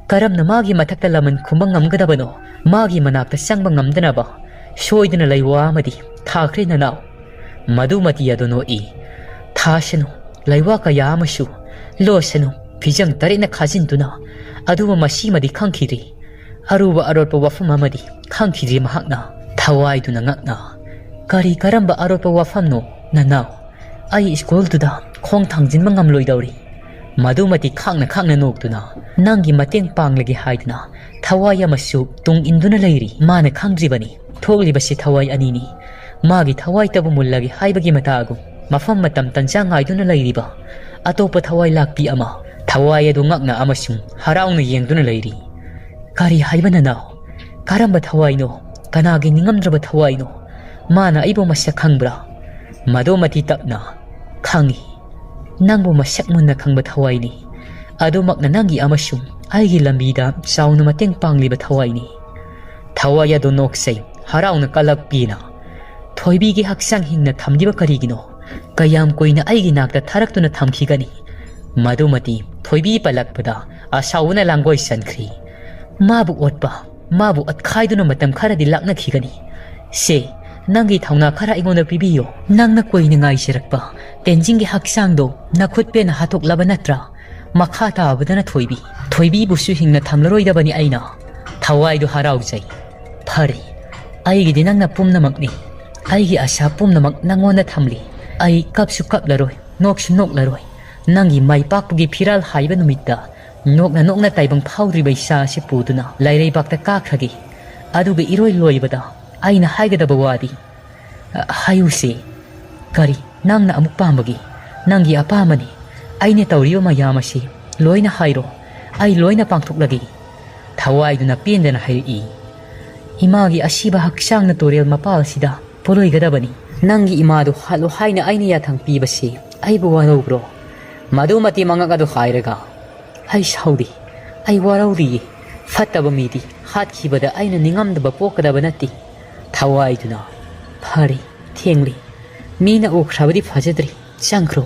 ꯀꯔꯝꯅ ꯃꯥꯒꯤ ꯃꯊꯛꯇ ꯂꯃꯟ ꯈꯨꯝꯕ ꯉꯝꯒꯗꯕꯅꯣ? ꯃꯥꯒꯤ ꯃꯅꯥꯛꯇ ꯆꯪꯕ ꯉꯝꯗꯅꯕ ꯁꯣꯏꯗꯅ ꯂꯩꯋꯥ ꯑꯃꯗꯤ ꯊꯥꯈ꯭ꯔꯦ ꯅꯅꯥꯎ꯫" ꯃꯗꯨꯃꯇꯤ ꯑꯗꯨ ꯅꯣꯛꯏ꯫ "ꯊꯥꯁꯅꯨ, ꯂꯩꯋꯥ ꯀꯌꯥ ꯑꯃꯁꯨ ꯂꯣꯁꯅꯨ, ꯐꯤꯖꯪ ꯇꯔꯦꯠꯅ ꯈꯥꯖꯤꯟꯗꯨꯅ꯫ ꯑꯗꯨꯕꯨ ꯃꯁꯤꯃꯗꯤ ꯈꯪꯈꯤꯗ꯭ꯔꯤ꯫ ꯑꯔꯨꯕ ꯑꯔꯣꯠꯄ ꯋꯥꯐꯝ ꯑꯃꯗꯤ ꯈꯪꯈꯤꯗ꯭ꯔꯤ ꯃꯍꯥꯛꯅ꯫" ꯊꯋꯥꯏꯗꯨꯅ ꯉꯛꯅ, "ꯀꯔꯤ ꯀꯔꯝꯕ ꯑꯔꯣꯠꯄ ꯋꯥꯐꯝꯅꯣ ꯅꯅꯥꯎ? ꯑꯩ ꯁ꯭ꯀꯨꯜꯗꯨꯗ ꯈꯣꯡ ꯊꯥꯡꯖꯤꯟꯕ ꯉꯝꯂꯣꯏꯗꯧꯔꯤ꯫" ꯃꯗꯨꯃꯇꯤ ꯈꯥꯡꯅ ꯈꯥꯡꯅ ꯅꯣꯛꯇꯨꯅ, "ꯅꯪꯒꯤ ꯃꯇꯦꯡ ꯄꯥꯡꯂꯒꯦ ꯍꯥꯏꯗꯨꯅ ꯊꯋꯥꯏ ꯑꯃꯁꯨ ꯇꯨꯡ ꯏꯟꯗꯨꯅ ꯂꯩꯔꯤ꯫ ꯃꯥꯅ ꯈꯪꯗ꯭ꯔꯤꯕꯅꯤ ꯊꯣꯛꯂꯤꯕꯁꯤ ꯊꯋꯥꯏ ꯑꯅꯤꯅꯤ꯫ ꯃꯥꯒꯤ ꯊꯋꯥꯏꯇꯕꯨ ꯃꯨꯜꯂꯒꯦ ꯍꯥꯏꯕꯒꯤ ꯃꯇꯥꯒꯨꯝ ꯃꯐꯝ ꯃꯇꯝ ꯇꯟꯖꯥ ꯉꯥꯏꯗꯨꯅ ꯂꯩꯔꯤꯕ ꯑꯇꯣꯞꯄ ꯊꯋꯥꯏ ꯂꯥꯛꯄꯤ ꯑꯃ ꯊꯋꯥꯏ ꯑꯗꯨ ꯉꯛꯅ ꯑꯃꯁꯨꯡ ꯍꯔꯥꯎꯅ ꯌꯦꯡꯗꯨꯅ ꯂꯩꯔꯤ꯫ ꯀꯔꯤ ꯍꯥꯏꯕ ꯅꯅꯥꯎ? ꯀꯔꯝꯕ ꯊꯋꯥꯏꯅꯣ? ꯀꯅꯥꯒꯤ ꯅꯤꯡꯉꯝꯗ꯭ꯔꯕ ꯊꯋꯥꯏꯅꯣ? ꯃꯥꯅ ꯑꯩꯕꯨ ꯃꯁꯛ ꯈꯪꯕ꯭ꯔꯥ?" ꯃꯗꯨꯃꯇꯤ ꯇꯞꯅ, "ꯈꯪꯏ꯫ ꯅꯪꯕꯨ ꯃꯁꯛ ꯃꯨꯟꯅ ꯈꯪꯕ ꯊꯋꯥꯏꯅꯤ꯫ ꯑꯗꯨꯃꯛꯅ ꯅꯪꯒꯤ ꯑꯃꯁꯨꯡ ꯑꯩꯒꯤ ꯂꯝꯕꯤꯗ ꯆꯥꯎꯅ ꯃꯇꯦꯡ ꯄꯥꯡꯂꯤꯕ ꯊꯋꯥꯏꯅꯤ꯫" ꯊꯋꯥꯏ ꯑꯗꯨ ꯅꯣꯛꯆꯩ, ꯍꯔꯥꯎꯅ ꯀꯂꯛꯄꯤꯅ, "ꯊꯣꯏꯕꯤꯒꯤ ꯍꯛꯆꯥꯡ ꯍꯤꯡꯅ ꯊꯝꯂꯤꯕ ꯀꯔꯤꯒꯤꯅꯣ? ꯀꯌꯥꯝ ꯀꯨꯏꯅ ꯑꯩꯒꯤ ꯅꯥꯛꯇ ꯊꯥꯔꯛꯇꯨꯅ ꯊꯝꯈꯤꯒꯅꯤ? ꯃꯗꯨꯃꯗꯤ ꯊꯣꯏꯕꯤ ꯄꯜꯂꯛꯄꯗ ꯑꯁꯥꯎꯕꯅ ꯂꯥꯡꯒꯣꯏ ꯆꯟꯈ꯭ꯔꯤ꯫ ꯃꯥꯕꯨ ꯑꯣꯠꯄ, ꯃꯥꯕꯨ ꯑꯣꯠꯈꯥꯏꯗꯨꯅ ꯃꯇꯝ ꯈꯔꯗꯤ ꯂꯥꯛꯅꯈꯤꯒꯅꯤ꯫ ꯁꯦ, ꯅꯪꯒꯤ ꯊꯧꯅꯥ ꯈꯔ ꯑꯩꯉꯣꯟꯗ ꯄꯤꯕꯤꯌꯨ꯫ ꯅꯪꯅ ꯀꯨꯏꯅ ꯉꯥꯏꯖꯔꯛꯄ ꯇꯦꯟꯖꯤꯡꯒꯤ ꯍꯛꯆꯥꯡꯗꯣ ꯅꯈꯨꯠ ꯄꯦꯟꯅ ꯍꯥꯠꯇꯣꯛꯂꯕ ꯅꯠꯇ꯭ꯔꯥ? ꯃꯈꯥ ꯇꯥꯕꯗꯅ ꯊꯣꯏꯕꯤ꯫ ꯊꯣꯏꯕꯤꯕꯨꯁꯨ ꯍꯤꯡꯅ ꯊꯝꯂꯔꯣꯏꯗꯕꯅꯤ ꯑꯩꯅ꯫ ꯊꯋꯥꯏꯗꯨ ꯍꯔꯥꯎꯖꯩ꯫ ꯐꯔꯦ, ꯑꯩꯒꯤꯗꯤ ꯅꯪꯅ ꯄꯨꯝꯅꯃꯛꯅꯤ꯫ ꯑꯩꯒꯤ ꯑꯁꯥ ꯄꯨꯝꯅꯃꯛ ꯅꯪꯉꯣꯟꯗ ꯊꯝꯂꯤ꯫ ꯑꯩ ꯀꯞꯁꯨ ꯀꯞꯂꯔꯣꯏ, ꯅꯣꯛꯁꯨ ꯅꯣꯛꯂꯔꯣꯏ꯫ ꯅꯪꯒꯤ ꯃꯥꯏ ꯄꯥꯛꯄꯒꯤ ꯐꯤꯔꯥꯜ ꯍꯥꯏꯕ ꯅꯨꯃꯤꯠꯇ ꯅꯣꯛꯅ ꯅꯣꯛꯅ ꯇꯥꯏꯕꯪ ꯐꯥꯎꯗ꯭ꯔꯤꯕ ꯏꯆꯥ ꯑꯁꯤ ꯄꯨꯗꯨꯅ ꯂꯩꯔꯩꯕꯥꯛꯇ ꯀꯥꯈ꯭ꯔꯒꯦ꯫ ꯑꯗꯨꯒ ꯏꯔꯣꯏ ꯂꯣꯏꯕꯗ ꯑꯩꯅ ꯍꯥꯏꯒꯗꯕ ꯋꯥꯗꯤ, ꯑ, ꯍꯥꯏꯌꯨꯁꯦ꯫ ꯀꯔꯤ ꯅꯪꯅ ꯑꯃꯨꯛ ꯄꯥꯝꯕꯒꯦ? ꯅꯪꯒꯤ ꯑꯄꯥꯝꯕꯅꯤ꯫ ꯑꯩꯅ ꯇꯧꯔꯤꯕ ꯃꯌꯥꯝ ꯑꯁꯤ ꯂꯣꯏꯅ ꯍꯥꯏꯔꯣ꯫ ꯑꯩ ꯂꯣꯏꯅ ꯄꯥꯡꯊꯣꯛꯂꯒꯦ꯫ ꯊꯋꯥꯏꯗꯨꯅ ꯄꯦꯟꯗꯅ ꯍꯥꯏꯔꯛꯏ꯫ ꯏꯃꯥꯒꯤ ꯑꯁꯤꯕ ꯍꯛꯆꯥꯡꯅ ꯇꯨꯔꯦꯜ ꯃꯄꯥꯜꯁꯤꯗ ꯄꯣꯂꯣꯏꯒꯗꯕꯅꯤ꯫ ꯅꯪꯒꯤ ꯏꯃꯥꯗꯨ ꯍꯥꯠꯂꯣ ꯍꯥꯏꯅ ꯑꯩꯅ ꯌꯥꯊꯪ ꯄꯤꯕꯁꯤ ꯑꯩꯕꯨ ꯋꯥꯔꯧꯕ꯭ꯔꯣ? ꯃꯗꯨꯃꯇꯤ ꯃꯉꯛ ꯑꯗꯨ ꯍꯥꯏꯔꯒ, ꯑꯩ ꯁꯥꯎꯗꯦ, ꯑꯩ ꯋꯥꯔꯧꯗꯤꯌꯦ꯫ ꯐꯠꯇꯕ ꯃꯤꯗꯤ ꯍꯥꯠꯈꯤꯕꯗ ꯑꯩꯅ ꯅꯤꯡꯉꯝꯗꯕ ꯄꯣꯛꯀꯗꯕ ꯅꯠꯇꯦ꯫ ꯊꯋꯥꯏꯗꯨꯅ, ꯐꯔꯦ, ꯊꯦꯡꯂꯦ꯫ ꯃꯤꯅ ꯎꯈ꯭ꯔꯕꯗꯤ ꯐꯖꯗ꯭ꯔꯦ꯫ ꯆꯪꯈ꯭ꯔꯣ꯫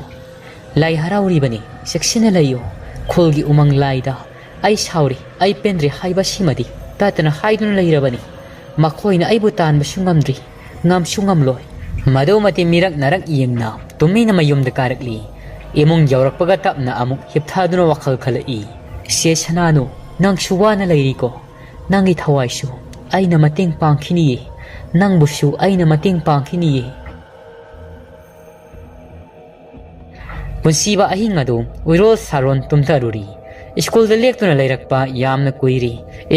ꯂꯥꯏ ꯍꯔꯥꯎꯔꯤꯕꯅꯤ, ꯆꯦꯛꯁꯤꯟꯅ ꯂꯩꯌꯨ꯫ ꯈꯨꯜꯒꯤ ꯎꯃꯪ ꯂꯥꯏꯗ ꯑꯩ ꯁꯥꯎꯔꯤ, ꯑꯩ ꯄꯦꯟꯗ꯭ꯔꯦ ꯍꯥꯏꯕꯁꯤꯃꯗꯤ ꯇꯠꯇꯅ ꯍꯥꯏꯗꯨꯅ ꯂꯩꯔꯕꯅꯤ꯫ ꯃꯈꯣꯏꯅ ꯑꯩꯕꯨ ꯇꯥꯟꯕꯁꯨ ꯉꯝꯗ꯭ꯔꯤ, ꯉꯝꯁꯨ ꯉꯝꯂꯣꯏ꯫ ꯃꯗꯨꯃꯗꯤ ꯃꯤꯔꯛ ꯅꯥꯔꯛ ꯌꯦꯡꯅ ꯇꯨꯃꯤꯟꯅ ꯃꯌꯨꯝꯗ ꯀꯥꯔꯛꯂꯤ꯫ ꯏꯃꯨꯡ ꯌꯧꯔꯛꯄꯒ ꯇꯞꯅ ꯑꯃꯨꯛ ꯍꯤꯞꯊꯗꯨꯅ ꯋꯥꯈꯜ ꯈꯜꯂꯛꯏ꯫ ꯆꯦ ꯁꯅꯥꯅꯨ, ꯅꯪꯁꯨ ꯋꯥꯅ ꯂꯩꯔꯤꯀꯣ? ꯅꯪꯒꯤ ꯊꯋꯥꯏꯁꯨ ꯑꯩꯅ ꯃꯇꯦꯡ ꯄꯥꯡꯈꯤꯅꯤꯌꯦ, ꯅꯪꯕꯨꯁꯨ ꯑꯩꯅ ꯃꯇꯦꯡ ꯄꯥꯡꯈꯤꯅꯤꯌꯦ꯫ ꯄꯨꯟꯁꯤꯕ ꯑꯍꯤꯡ ꯑꯗꯨ ꯎꯏꯔꯣꯜ ꯁꯥꯔꯣꯟ ꯇꯨꯝꯊꯔꯨꯔꯤ꯫ ꯁ꯭ꯀꯨꯜꯗ ꯂꯦꯛꯇꯨꯅ ꯂꯩꯔꯛꯄ ꯌꯥꯝꯅ ꯀꯨꯏꯔꯦ꯫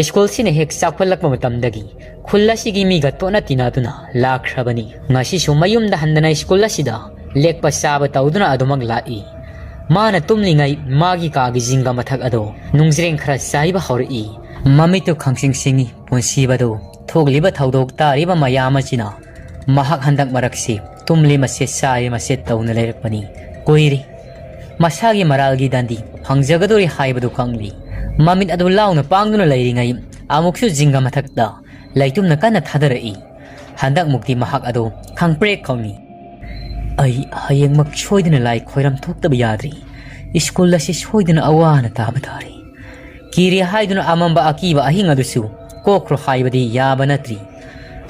ꯁ꯭ꯀꯨꯜꯁꯤꯅ ꯍꯦꯛ ꯆꯥꯎꯈꯠꯂꯛꯄ ꯃꯇꯝꯗꯒꯤ ꯈꯨꯜ ꯑꯁꯤꯒꯤ ꯃꯤꯒ ꯇꯣꯠꯅ ꯇꯤꯟꯅꯗꯨꯅ ꯂꯥꯛꯈ꯭ꯔꯕꯅꯤ꯫ ꯉꯁꯤꯁꯨ ꯃꯌꯨꯝꯗ ꯍꯟꯗꯅ ꯁ꯭ꯀꯨꯜ ꯑꯁꯤꯗ ꯂꯦꯛꯄ ꯆꯥꯕ ꯇꯧꯗꯨꯅ ꯑꯗꯨꯃꯛ ꯂꯥꯛꯏ꯫ ꯃꯥꯅ ꯇꯨꯝꯂꯤꯉꯩ ꯃꯥꯒꯤ ꯀꯥꯒꯤ ꯖꯤꯡꯒ ꯃꯊꯛ ꯑꯗꯣ ꯅꯨꯡꯖ꯭ꯔꯦꯡ ꯈꯔ ꯆꯥꯏꯕ ꯍꯧꯔꯛꯏ꯫ ꯃꯃꯤꯠꯇꯨ ꯈꯪꯁꯤꯡ ꯁꯤꯡꯏ꯫ ꯄꯨꯟꯁꯤꯕꯗꯨ ꯊꯣꯛꯂꯤꯕ ꯊꯧꯗꯣꯛ ꯇꯥꯔꯤꯕ ꯃꯌꯥꯝ ꯑꯁꯤꯅ ꯃꯍꯥꯛ ꯍꯟꯗꯛ ꯃꯔꯛꯁꯤ ꯇꯨꯝꯂꯤ ꯃꯁꯦ ꯆꯥꯔꯤ ꯃꯁꯦ ꯇꯧꯅ ꯂꯩꯔꯛꯄꯅꯤ꯫ ꯀꯨꯏꯔꯦ꯫ ꯃꯁꯥꯒꯤ ꯃꯔꯥꯜꯒꯤ ꯗꯟꯗꯤ ꯐꯪꯖꯒꯗꯧꯔꯤ ꯍꯥꯏꯕꯗꯨ ꯈꯪꯂꯤ꯫ ꯃꯃꯤꯠ ꯑꯗꯨ ꯂꯥꯎꯅ ꯄꯥꯡꯗꯨꯅ ꯂꯩꯔꯤꯉꯩ ꯑꯃꯨꯛꯁꯨ ꯖꯤꯡꯒ ꯃꯊꯛꯇ ꯂꯩꯇꯨꯝꯅ ꯀꯟꯅ ꯊꯥꯗꯔꯛꯏ꯫ ꯍꯟꯗꯛꯃꯨꯛꯇꯤ ꯃꯍꯥꯛ ꯑꯗꯨ ꯈꯪꯄ꯭ꯔꯦꯛ ꯈꯪꯏ꯫ ꯑꯩ ꯍꯌꯦꯡꯃꯛ ꯁꯣꯏꯗꯅ ꯂꯥꯏ ꯈꯣꯏꯔꯝ ꯊꯣꯛꯇꯕ ꯌꯥꯗ꯭ꯔꯤ꯫ ꯁ꯭ꯀꯨꯜ ꯑꯁꯤ ꯁꯣꯏꯗꯅ ꯑꯋꯥꯅ ꯇꯥꯕ ꯇꯥꯔꯦ꯫ ꯀꯤꯔꯦ ꯍꯥꯏꯗꯨꯅ ꯑꯃꯝꯕ ꯑꯀꯤꯕ ꯑꯍꯤꯡ ꯑꯗꯨꯁꯨ ꯀꯣꯛꯈ꯭ꯔꯣ ꯍꯥꯏꯕꯗꯤ ꯌꯥꯕ ꯅꯠꯇ꯭ꯔꯤ꯫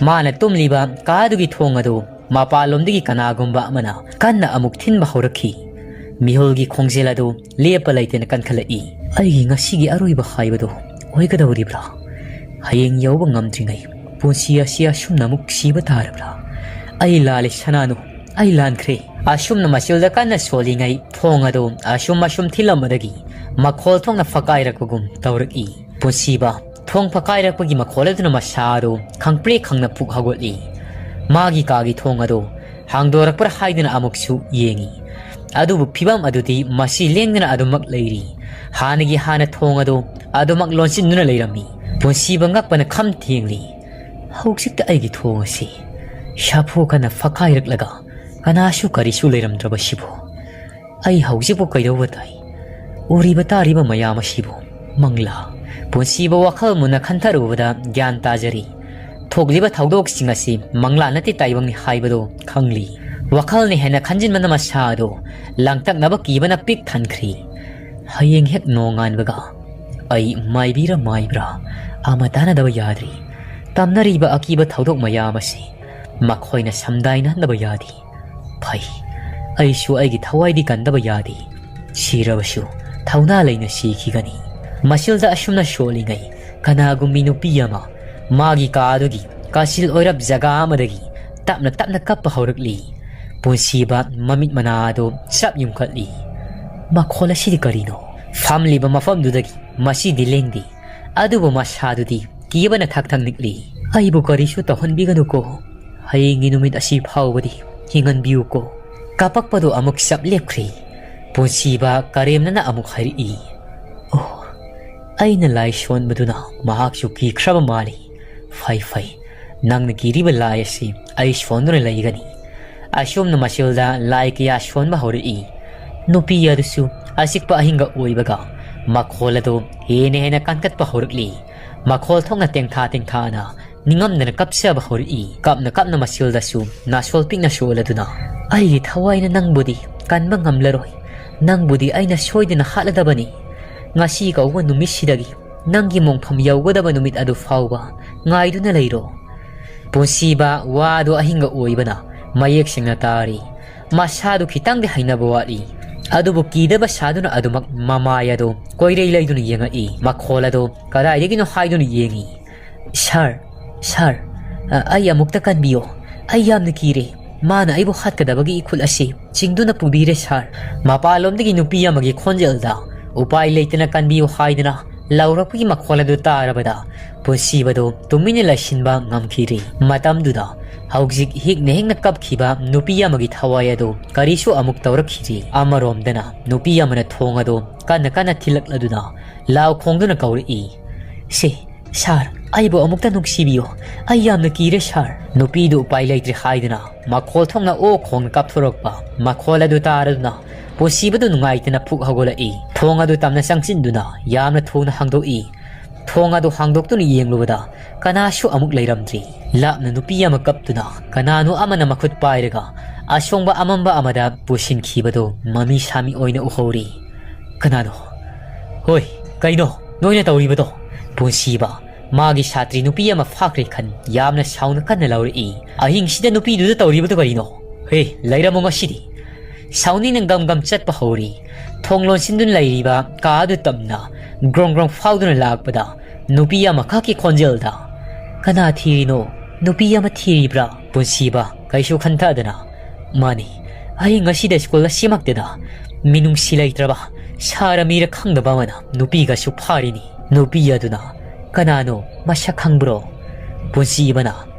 ꯃꯥꯅ ꯇꯨꯝꯂꯤꯕ ꯀꯥ ꯑꯗꯨꯒꯤ ꯊꯣꯡ ꯑꯗꯨ ꯃꯄꯥꯟꯂꯣꯝꯗꯒꯤ ꯀꯅꯥꯒꯨꯝꯕ ꯑꯃꯅ ꯀꯟꯅ ꯑꯃꯨꯛ ꯊꯤꯟꯕ ꯍꯧꯔꯛꯈꯤ꯫ ꯃꯤꯍꯨꯜꯒꯤ ꯈꯣꯡꯖꯦꯜ ꯑꯗꯨ ꯂꯦꯞꯄ ꯂꯩꯇꯅ ꯀꯟꯈꯠꯂꯛꯏ꯫ ꯑꯩꯒꯤ ꯉꯁꯤꯒꯤ ꯑꯔꯣꯏꯕ ꯍꯥꯏꯕꯗꯨ ꯑꯣꯏꯒꯗꯧꯔꯤꯕ꯭ꯔꯥ? ꯍꯌꯦꯡ ꯌꯧꯕ ꯉꯝꯗ꯭ꯔꯤꯉꯩ ꯄꯨꯟꯁꯤ ꯑꯁꯤ ꯑꯁꯨꯝꯅ ꯑꯃꯨꯛ ꯁꯤꯕ ꯇꯥꯔꯕ꯭ꯔꯥ? ꯑꯩ ꯂꯥꯜꯂꯦ ꯁꯅꯥꯅꯨ, ꯑꯩ ꯂꯥꯟꯈ꯭ꯔꯦ꯫ ꯑꯁꯨꯝꯅ ꯃꯆꯤꯜꯗ ꯀꯟꯅ ꯁꯣꯜꯂꯤꯉꯩ ꯊꯣꯡ ꯑꯗꯨ ꯑꯁꯨꯝ ꯑꯁꯨꯝ ꯊꯤꯜꯂꯝꯕꯗꯒꯤ ꯃꯈꯣꯜ ꯊꯣꯛꯅ ꯐꯛꯀꯥꯏꯔꯛꯄꯒꯨꯝ ꯇꯧꯔꯛꯏ꯫ ꯄꯨꯟꯁꯤꯕ ꯊꯣꯡ ꯐꯛꯀꯥꯏꯔꯛꯄꯒꯤ ꯃꯈꯣꯜ ꯑꯗꯨꯅ ꯃꯁꯥ ꯑꯗꯨ ꯈꯪꯄ꯭ꯔꯦꯛ ꯈꯪꯅ ꯄꯨꯛ ꯍꯧꯒꯠꯂꯤ꯫ ꯃꯥꯒꯤ ꯀꯥꯒꯤ ꯊꯣꯡ ꯑꯗꯨ ꯍꯥꯡꯗꯣꯔꯛꯄ꯭ꯔꯥ ꯍꯥꯏꯗꯨꯅ ꯑꯃꯨꯛꯁꯨ ꯌꯦꯡꯏ꯫ ꯑꯗꯨꯕꯨ ꯐꯤꯕꯝ ꯑꯗꯨꯗꯤ ꯃꯁꯤ ꯂꯦꯡꯗꯅ ꯑꯗꯨꯃꯛ ꯂꯩꯔꯤ꯫ ꯍꯥꯟꯅꯒꯤ ꯍꯥꯟꯅ ꯊꯣꯡ ꯑꯗꯨ ꯑꯗꯨꯃꯛ ꯂꯣꯟꯁꯤꯟꯗꯨꯅ ꯂꯩꯔꯝꯃꯤ꯫ ꯄꯨꯟꯁꯤꯕ ꯉꯛꯄꯅ ꯈꯝ ꯊꯦꯡꯂꯤ꯫ ꯍꯧꯖꯤꯛꯇ ꯑꯩꯒꯤ ꯊꯣꯡ ꯑꯁꯤ ꯁꯥꯐꯨ ꯀꯟꯅ ꯐꯛꯀꯥꯏꯔꯛꯂꯒ ꯀꯅꯥꯁꯨ ꯀꯔꯤꯁꯨ ꯂꯩꯔꯝꯗ꯭ꯔꯕꯁꯤꯕꯨ꯫ ꯑꯩ ꯍꯧꯖꯤꯛꯄꯨ ꯀꯩꯗꯧꯕ ꯇꯥꯏ? ꯎꯔꯤꯕ ꯇꯥꯔꯤꯕ ꯃꯌꯥꯝ ꯑꯁꯤꯕꯨ ꯃꯪꯂꯥ? ꯄꯨꯟꯁꯤꯕ ꯋꯥꯈꯜ ꯃꯨꯟꯅ ꯈꯟꯊꯔꯨꯕꯗ ꯒ꯭ꯌꯥꯟ ꯇꯥꯖꯔꯤ꯫ ꯊꯣꯛꯂꯤꯕ ꯊꯧꯗꯣꯛꯁꯤꯡ ꯑꯁꯤ ꯃꯪꯂꯥ ꯅꯠꯇꯦ ꯇꯥꯏꯕꯪꯅꯤ ꯍꯥꯏꯕꯗꯨ ꯈꯪꯂꯤ꯫ ꯋꯥꯈꯜꯅ ꯍꯦꯟꯅ ꯈꯟꯖꯤꯟꯕꯅ ꯃꯁꯥ ꯑꯗꯨ ꯂꯥꯡꯇꯛꯅꯕ ꯀꯤꯕꯅ ꯄꯤꯛ ꯊꯟꯈ꯭ꯔꯤ꯫ ꯍꯌꯦꯡ ꯍꯦꯛ ꯅꯣꯡꯉꯥꯟꯕꯒ ꯑꯩ ꯃꯥꯏꯕꯤꯔ ꯃꯥꯏꯕ꯭ꯔꯥ ꯑꯃ ꯇꯥꯟꯅꯗꯕ ꯌꯥꯗ꯭ꯔꯤ꯫ ꯇꯝꯅꯔꯤꯕ ꯑꯀꯤꯕ ꯊꯧꯗꯣꯛ ꯃꯌꯥꯝ ꯑꯁꯤ ꯃꯈꯣꯏꯅ ꯁꯝꯗꯥꯏꯅꯍꯟꯗꯕ ꯌꯥꯗꯦ꯫ ꯐꯩ, ꯑꯩꯁꯨ ꯑꯩꯒꯤ ꯊꯋꯥꯏꯗꯤ ꯀꯟꯗꯕ ꯌꯥꯗꯦ꯫ ꯁꯤꯔꯕꯁꯨ ꯊꯧꯅꯥ ꯂꯩꯅ ꯁꯤꯈꯤꯒꯅꯤ꯫ ꯃꯁꯤꯜꯗ ꯑꯁꯨꯝꯅ ꯁꯣꯜꯂꯤꯉꯩ ꯀꯅꯥꯒꯨꯝꯕꯤ ꯅꯨꯄꯤ ꯑꯃ ꯃꯥꯒꯤ ꯀꯥ ꯑꯗꯨꯒꯤ ꯀꯥꯆꯤꯜ ꯑꯣꯏꯔꯞ ꯖꯒꯥ ꯑꯃꯗꯒꯤ ꯇꯞꯅ ꯇꯞꯅ ꯀꯞꯄ ꯍꯧꯔꯛꯂꯤ꯫ ꯄꯨꯟꯁꯤꯕ ꯃꯃꯤꯠ ꯃꯅꯥ ꯑꯗꯨ ꯆꯞ ꯌꯨꯝꯈꯠꯂꯤ꯫ ꯃꯈꯣꯜ ꯑꯁꯤꯗꯤ ꯀꯔꯤꯅꯣ? ꯐꯝꯂꯤꯕ ꯃꯐꯝꯗꯨꯗꯒꯤ ꯃꯁꯤꯗꯤ ꯂꯦꯡꯗꯦ꯫ ꯑꯗꯨꯕꯨ ꯃꯁꯥꯗꯨꯗꯤ ꯀꯤꯕꯅ ꯊꯛ ꯊꯛ ꯅꯤꯛꯂꯤ꯫ "ꯑꯩꯕꯨ ꯀꯔꯤꯁꯨ ꯇꯧꯍꯟꯕꯤꯒꯅꯨꯀꯣ꯫ ꯍꯌꯦꯡꯒꯤ ꯅꯨꯃꯤꯠ ꯑꯁꯤ ꯐꯥꯎꯕꯗꯤ ꯍꯤꯡꯍꯟꯕꯤꯌꯨꯀꯣ"꯫ ꯀꯥꯄꯛꯄꯗꯨ ꯑꯃꯨꯛ ꯆꯞ ꯂꯦꯞꯈ꯭ꯔꯤ꯫ ꯄꯨꯟꯁꯤꯕ ꯀꯔꯦꯝꯅꯅ ꯑꯃꯨꯛ ꯍꯥꯏꯔꯛꯏ, "ꯑꯣ, ꯑꯩꯅ ꯂꯥꯏ ꯁꯣꯟꯕꯗꯨꯅ ꯃꯍꯥꯛꯁꯨ ꯀꯤꯈ꯭ꯔꯕ ꯃꯥꯜꯂꯤ꯫ ꯐꯩ, ꯐꯩ, ꯅꯪꯅ ꯀꯤꯔꯤꯕ ꯂꯥꯏ ꯑꯁꯤ ꯑꯩ ꯁꯣꯟꯗꯨꯅ ꯂꯩꯒꯅꯤ"꯫ ꯑꯁꯨꯝꯅ ꯃꯁꯤꯜꯗ ꯂꯥꯏ ꯀꯌꯥ ꯁꯣꯟꯕ ꯍꯧꯔꯛꯏ꯫ ꯅꯨꯄꯤ ꯑꯗꯨꯁꯨ ꯑꯆꯤꯛꯄ ꯑꯍꯤꯡꯒ ꯑꯣꯏꯕꯒ ꯃꯈꯣꯜ ꯑꯗꯨ ꯍꯦꯟꯅ ꯍꯦꯟꯅ ꯀꯟꯈꯠꯄ ꯍꯧꯔꯛꯂꯤ꯫ ꯃꯈꯣꯜ ꯊꯣꯛꯅ ꯇꯦꯡꯊꯥ ꯇꯦꯡꯊꯥꯅ ꯅꯤꯡꯉꯝꯗꯅ ꯀꯞꯆꯕ ꯍꯧꯔꯛꯏ꯫ ꯀꯞꯅ ꯀꯞꯅ ꯃꯁꯤꯜꯗꯁꯨ ꯅꯥꯁꯣꯜ ꯄꯤꯛꯅ ꯁꯣꯜꯂꯗꯨꯅ "ꯑꯩꯒꯤ ꯊꯋꯥꯏꯅ ꯅꯪꯕꯨꯗꯤ ꯀꯟꯕ ꯉꯝꯂꯔꯣꯏ꯫ ꯅꯪꯕꯨꯗꯤ ꯑꯩꯅ ꯁꯣꯏꯗꯅ ꯍꯥꯠꯂꯗꯕꯅꯤ꯫ ꯉꯁꯤ ꯀꯧꯕ ꯅꯨꯃꯤꯠꯁꯤꯗꯒꯤ ꯅꯪꯒꯤ ꯃꯣꯡꯐꯝ ꯌꯧꯒꯗꯕ ꯅꯨꯃꯤꯠ ꯑꯗꯨ ꯐꯥꯎꯕ ꯉꯥꯏꯗꯨꯅ ꯂꯩꯔꯣ꯫" ꯄꯨꯟꯁꯤꯕ ꯋꯥꯗꯨ ꯑꯍꯤꯡꯒ ꯑꯣꯏꯕꯅ ꯃꯌꯦꯛ ꯁꯦꯡꯅ ꯇꯥꯔꯤ꯫ ꯃꯁꯥꯗꯨ ꯈꯤꯇꯪꯗꯤ ꯍꯩꯅꯕ ꯋꯥꯠꯂꯤ꯫ ꯑꯗꯨꯕꯨ ꯀꯤꯗꯕ ꯁꯥꯗꯨꯅ ꯑꯗꯨꯃꯛ ꯃꯃꯥꯏ ꯑꯗꯨ ꯀꯣꯏꯔꯩ ꯂꯩꯗꯨꯅ ꯌꯦꯡꯉꯛꯏ꯫ ꯃꯈꯣꯜ ꯑꯗꯨ ꯀꯗꯥꯏꯗꯒꯤꯅꯣ ꯍꯥꯏꯗꯨꯅ ꯌꯦꯡꯉꯤ꯫ "ꯁꯥꯔ, ꯁꯥꯔ, ꯑ, ꯑꯩ ꯑꯃꯨꯛꯇ ꯀꯟꯕꯤꯌꯣ꯫ ꯑꯩ ꯌꯥꯝꯅ ꯀꯤꯔꯦ꯫ ꯃꯥꯅ ꯑꯩꯕꯨ ꯍꯥꯠꯀꯗꯕꯒꯤ ꯏꯈꯨꯠ ꯑꯁꯤ ꯆꯤꯡꯗꯨꯅ ꯄꯨꯕꯤꯔꯦ, ꯁꯥꯔ꯫" ꯃꯄꯥꯟꯂꯣꯝꯗꯒꯤ ꯅꯨꯄꯤ ꯑꯃꯒꯤ ꯈꯣꯟꯖꯦꯜꯗ "ꯎꯄꯥꯏ ꯂꯩꯇꯅ ꯀꯟꯕꯤꯌꯨ" ꯍꯥꯏꯗꯅ ꯂꯥꯎꯔꯛꯄꯒꯤ ꯃꯈꯣꯜ ꯑꯗꯨ ꯇꯥꯔꯕꯗ ꯄꯨꯟꯁꯤꯕꯗꯨ ꯇꯨꯃꯤꯟꯅ ꯂꯩꯁꯤꯟꯕ ꯉꯝꯈꯤꯔꯤ꯫ ꯃꯇꯝꯗꯨꯗ ꯍꯧꯖꯤꯛ ꯍꯤꯛꯅ ꯍꯤꯛꯅ ꯀꯞꯈꯤꯕ ꯅꯨꯄꯤ ꯑꯃꯒꯤ ꯊꯋꯥꯏ ꯑꯗꯨ ꯀꯔꯤꯁꯨ ꯑꯃꯨꯛ ꯇꯧꯔꯛꯈꯤꯗ꯭ꯔꯤ꯫ ꯑꯃꯔꯣꯝꯗꯅ ꯅꯨꯄꯤ ꯑꯃꯅ ꯊꯣꯡ ꯑꯗꯨ ꯀꯟꯅ ꯀꯟꯅ ꯊꯤꯜꯂꯛꯂꯗꯨꯅ ꯂꯥꯎ ꯈꯣꯡꯗꯨꯅ ꯀꯧꯔꯛꯏ, "ꯁꯦ, ꯁꯥꯔ, ꯑꯩꯕꯨ ꯑꯃꯨꯛꯇ ꯅꯨꯡꯁꯤꯕꯤꯌꯨ꯫ ꯑꯩ ꯌꯥꯝꯅ ꯀꯤꯔꯦ, ꯁꯥꯔ꯫" ꯅꯨꯄꯤꯗꯨ ꯎꯄꯥꯏ ꯂꯩꯇ꯭ꯔꯦ ꯍꯥꯏꯗꯨꯅ ꯃꯈꯣꯜ ꯊꯣꯛꯅ ꯑꯣ ꯈꯣꯡꯅ ꯀꯥꯞꯊꯣꯔꯛꯄ ꯃꯈꯣꯜ ꯑꯗꯨ ꯇꯥꯔꯗꯨꯅ ꯄꯨꯟꯁꯤꯕꯗꯨ ꯅꯨꯡꯉꯥꯏꯇꯅ ꯐꯨꯛ ꯍꯧꯒꯠꯂꯛꯏ꯫ ꯊꯣꯡ ꯑꯗꯨ ꯇꯞꯅ ꯆꯪꯁꯤꯟꯗꯨꯅ ꯌꯥꯝꯅ ꯊꯨꯅ ꯍꯥꯡꯗꯣꯛꯏ꯫ ꯊꯣꯡ ꯑꯗꯨ ꯍꯥꯡꯗꯣꯛꯇꯨꯅ ꯌꯦꯡꯂꯨꯕꯗ ꯀꯅꯥꯁꯨ ꯑꯃꯨꯛ ꯂꯩꯔꯝꯗ꯭ꯔꯤ꯫ ꯂꯥꯞꯅ ꯅꯨꯄꯤ ꯑꯃ ꯀꯞꯇꯨꯅ ꯀꯅꯥꯅꯣ ꯑꯃꯅ ꯃꯈꯨꯠ ꯄꯥꯏꯔꯒ ꯑꯁꯣꯡꯕ ꯑꯃꯝꯕ ꯑꯃꯗ ꯄꯨꯁꯤꯟꯈꯤꯕꯗꯨ ꯃꯃꯤ ꯁꯥꯃꯤ ꯑꯣꯏꯅ ꯎꯍꯧꯔꯤ꯫ "ꯀꯅꯥꯅꯣ? ꯍꯣꯏ, ꯀꯩꯅꯣ ꯅꯣꯏꯅ ꯇꯧꯔꯤꯕꯗꯣ?" ꯄꯨꯟꯁꯤꯕ ꯃꯥꯒꯤ ꯁꯥꯇ꯭ꯔꯤ ꯅꯨꯄꯤ ꯑꯃ ꯐꯥꯈ꯭ꯔꯦ ꯈꯟ ꯌꯥꯝꯅ ꯁꯥꯎꯅ ꯀꯟꯅ ꯂꯥꯎꯔꯛꯏ꯫ "ꯑꯍꯤꯡꯁꯤꯗ ꯅꯨꯄꯤꯗꯨꯗ ꯇꯧꯔꯤꯕꯗꯨ ꯀꯔꯤꯅꯣ? ꯍꯦ, ꯂꯩꯔꯝꯃꯣ ꯉꯁꯤꯗꯤ!" ꯁꯥꯎꯅꯤꯡꯅ ꯒꯝ ꯒꯝ ꯆꯠꯄ ꯍꯧꯔꯤ꯫ ꯊꯣꯡ ꯂꯣꯟꯁꯤꯟꯗꯨꯅ ꯂꯩꯔꯤꯕ ꯀꯥ ꯑꯗꯨ ꯇꯞꯅ ꯒ꯭ꯔꯣꯡ ꯒ꯭ꯔꯣꯡ ꯐꯥꯎꯗꯨꯅ ꯂꯥꯛꯄꯗ ꯅꯨꯄꯤ ꯑꯃꯈꯛꯀꯤ ꯈꯣꯟꯖꯦꯜꯗ, "ꯀꯅꯥ ꯊꯤꯔꯤꯅꯣ? ꯅꯨꯄꯤ ꯑꯃ ꯊꯤꯔꯤꯕ꯭ꯔꯥ?" ꯄꯨꯟꯁꯤꯕ ꯀꯩꯁꯨ ꯈꯟꯊꯗꯅ, "ꯃꯥꯅꯤ, ꯑꯩ ꯉꯁꯤꯗ ꯁ꯭ꯀꯨꯜ ꯑꯁꯤꯃꯛꯇꯗ ꯃꯤꯅꯨꯡꯁꯤ ꯂꯩꯇ꯭ꯔꯕ ꯁꯥꯔ ꯃꯤꯔ ꯈꯪꯗꯕ ꯑꯃꯅ ꯅꯨꯄꯤꯒꯁꯨ ꯐꯥꯔꯤꯅꯤ꯫ ꯅꯨꯄꯤ ꯑꯗꯨꯅ ꯀꯅꯥꯅꯣ? ꯃꯁꯛ ꯈꯪꯕ꯭ꯔꯣ?" ꯄꯨꯟꯁꯤꯕꯅ,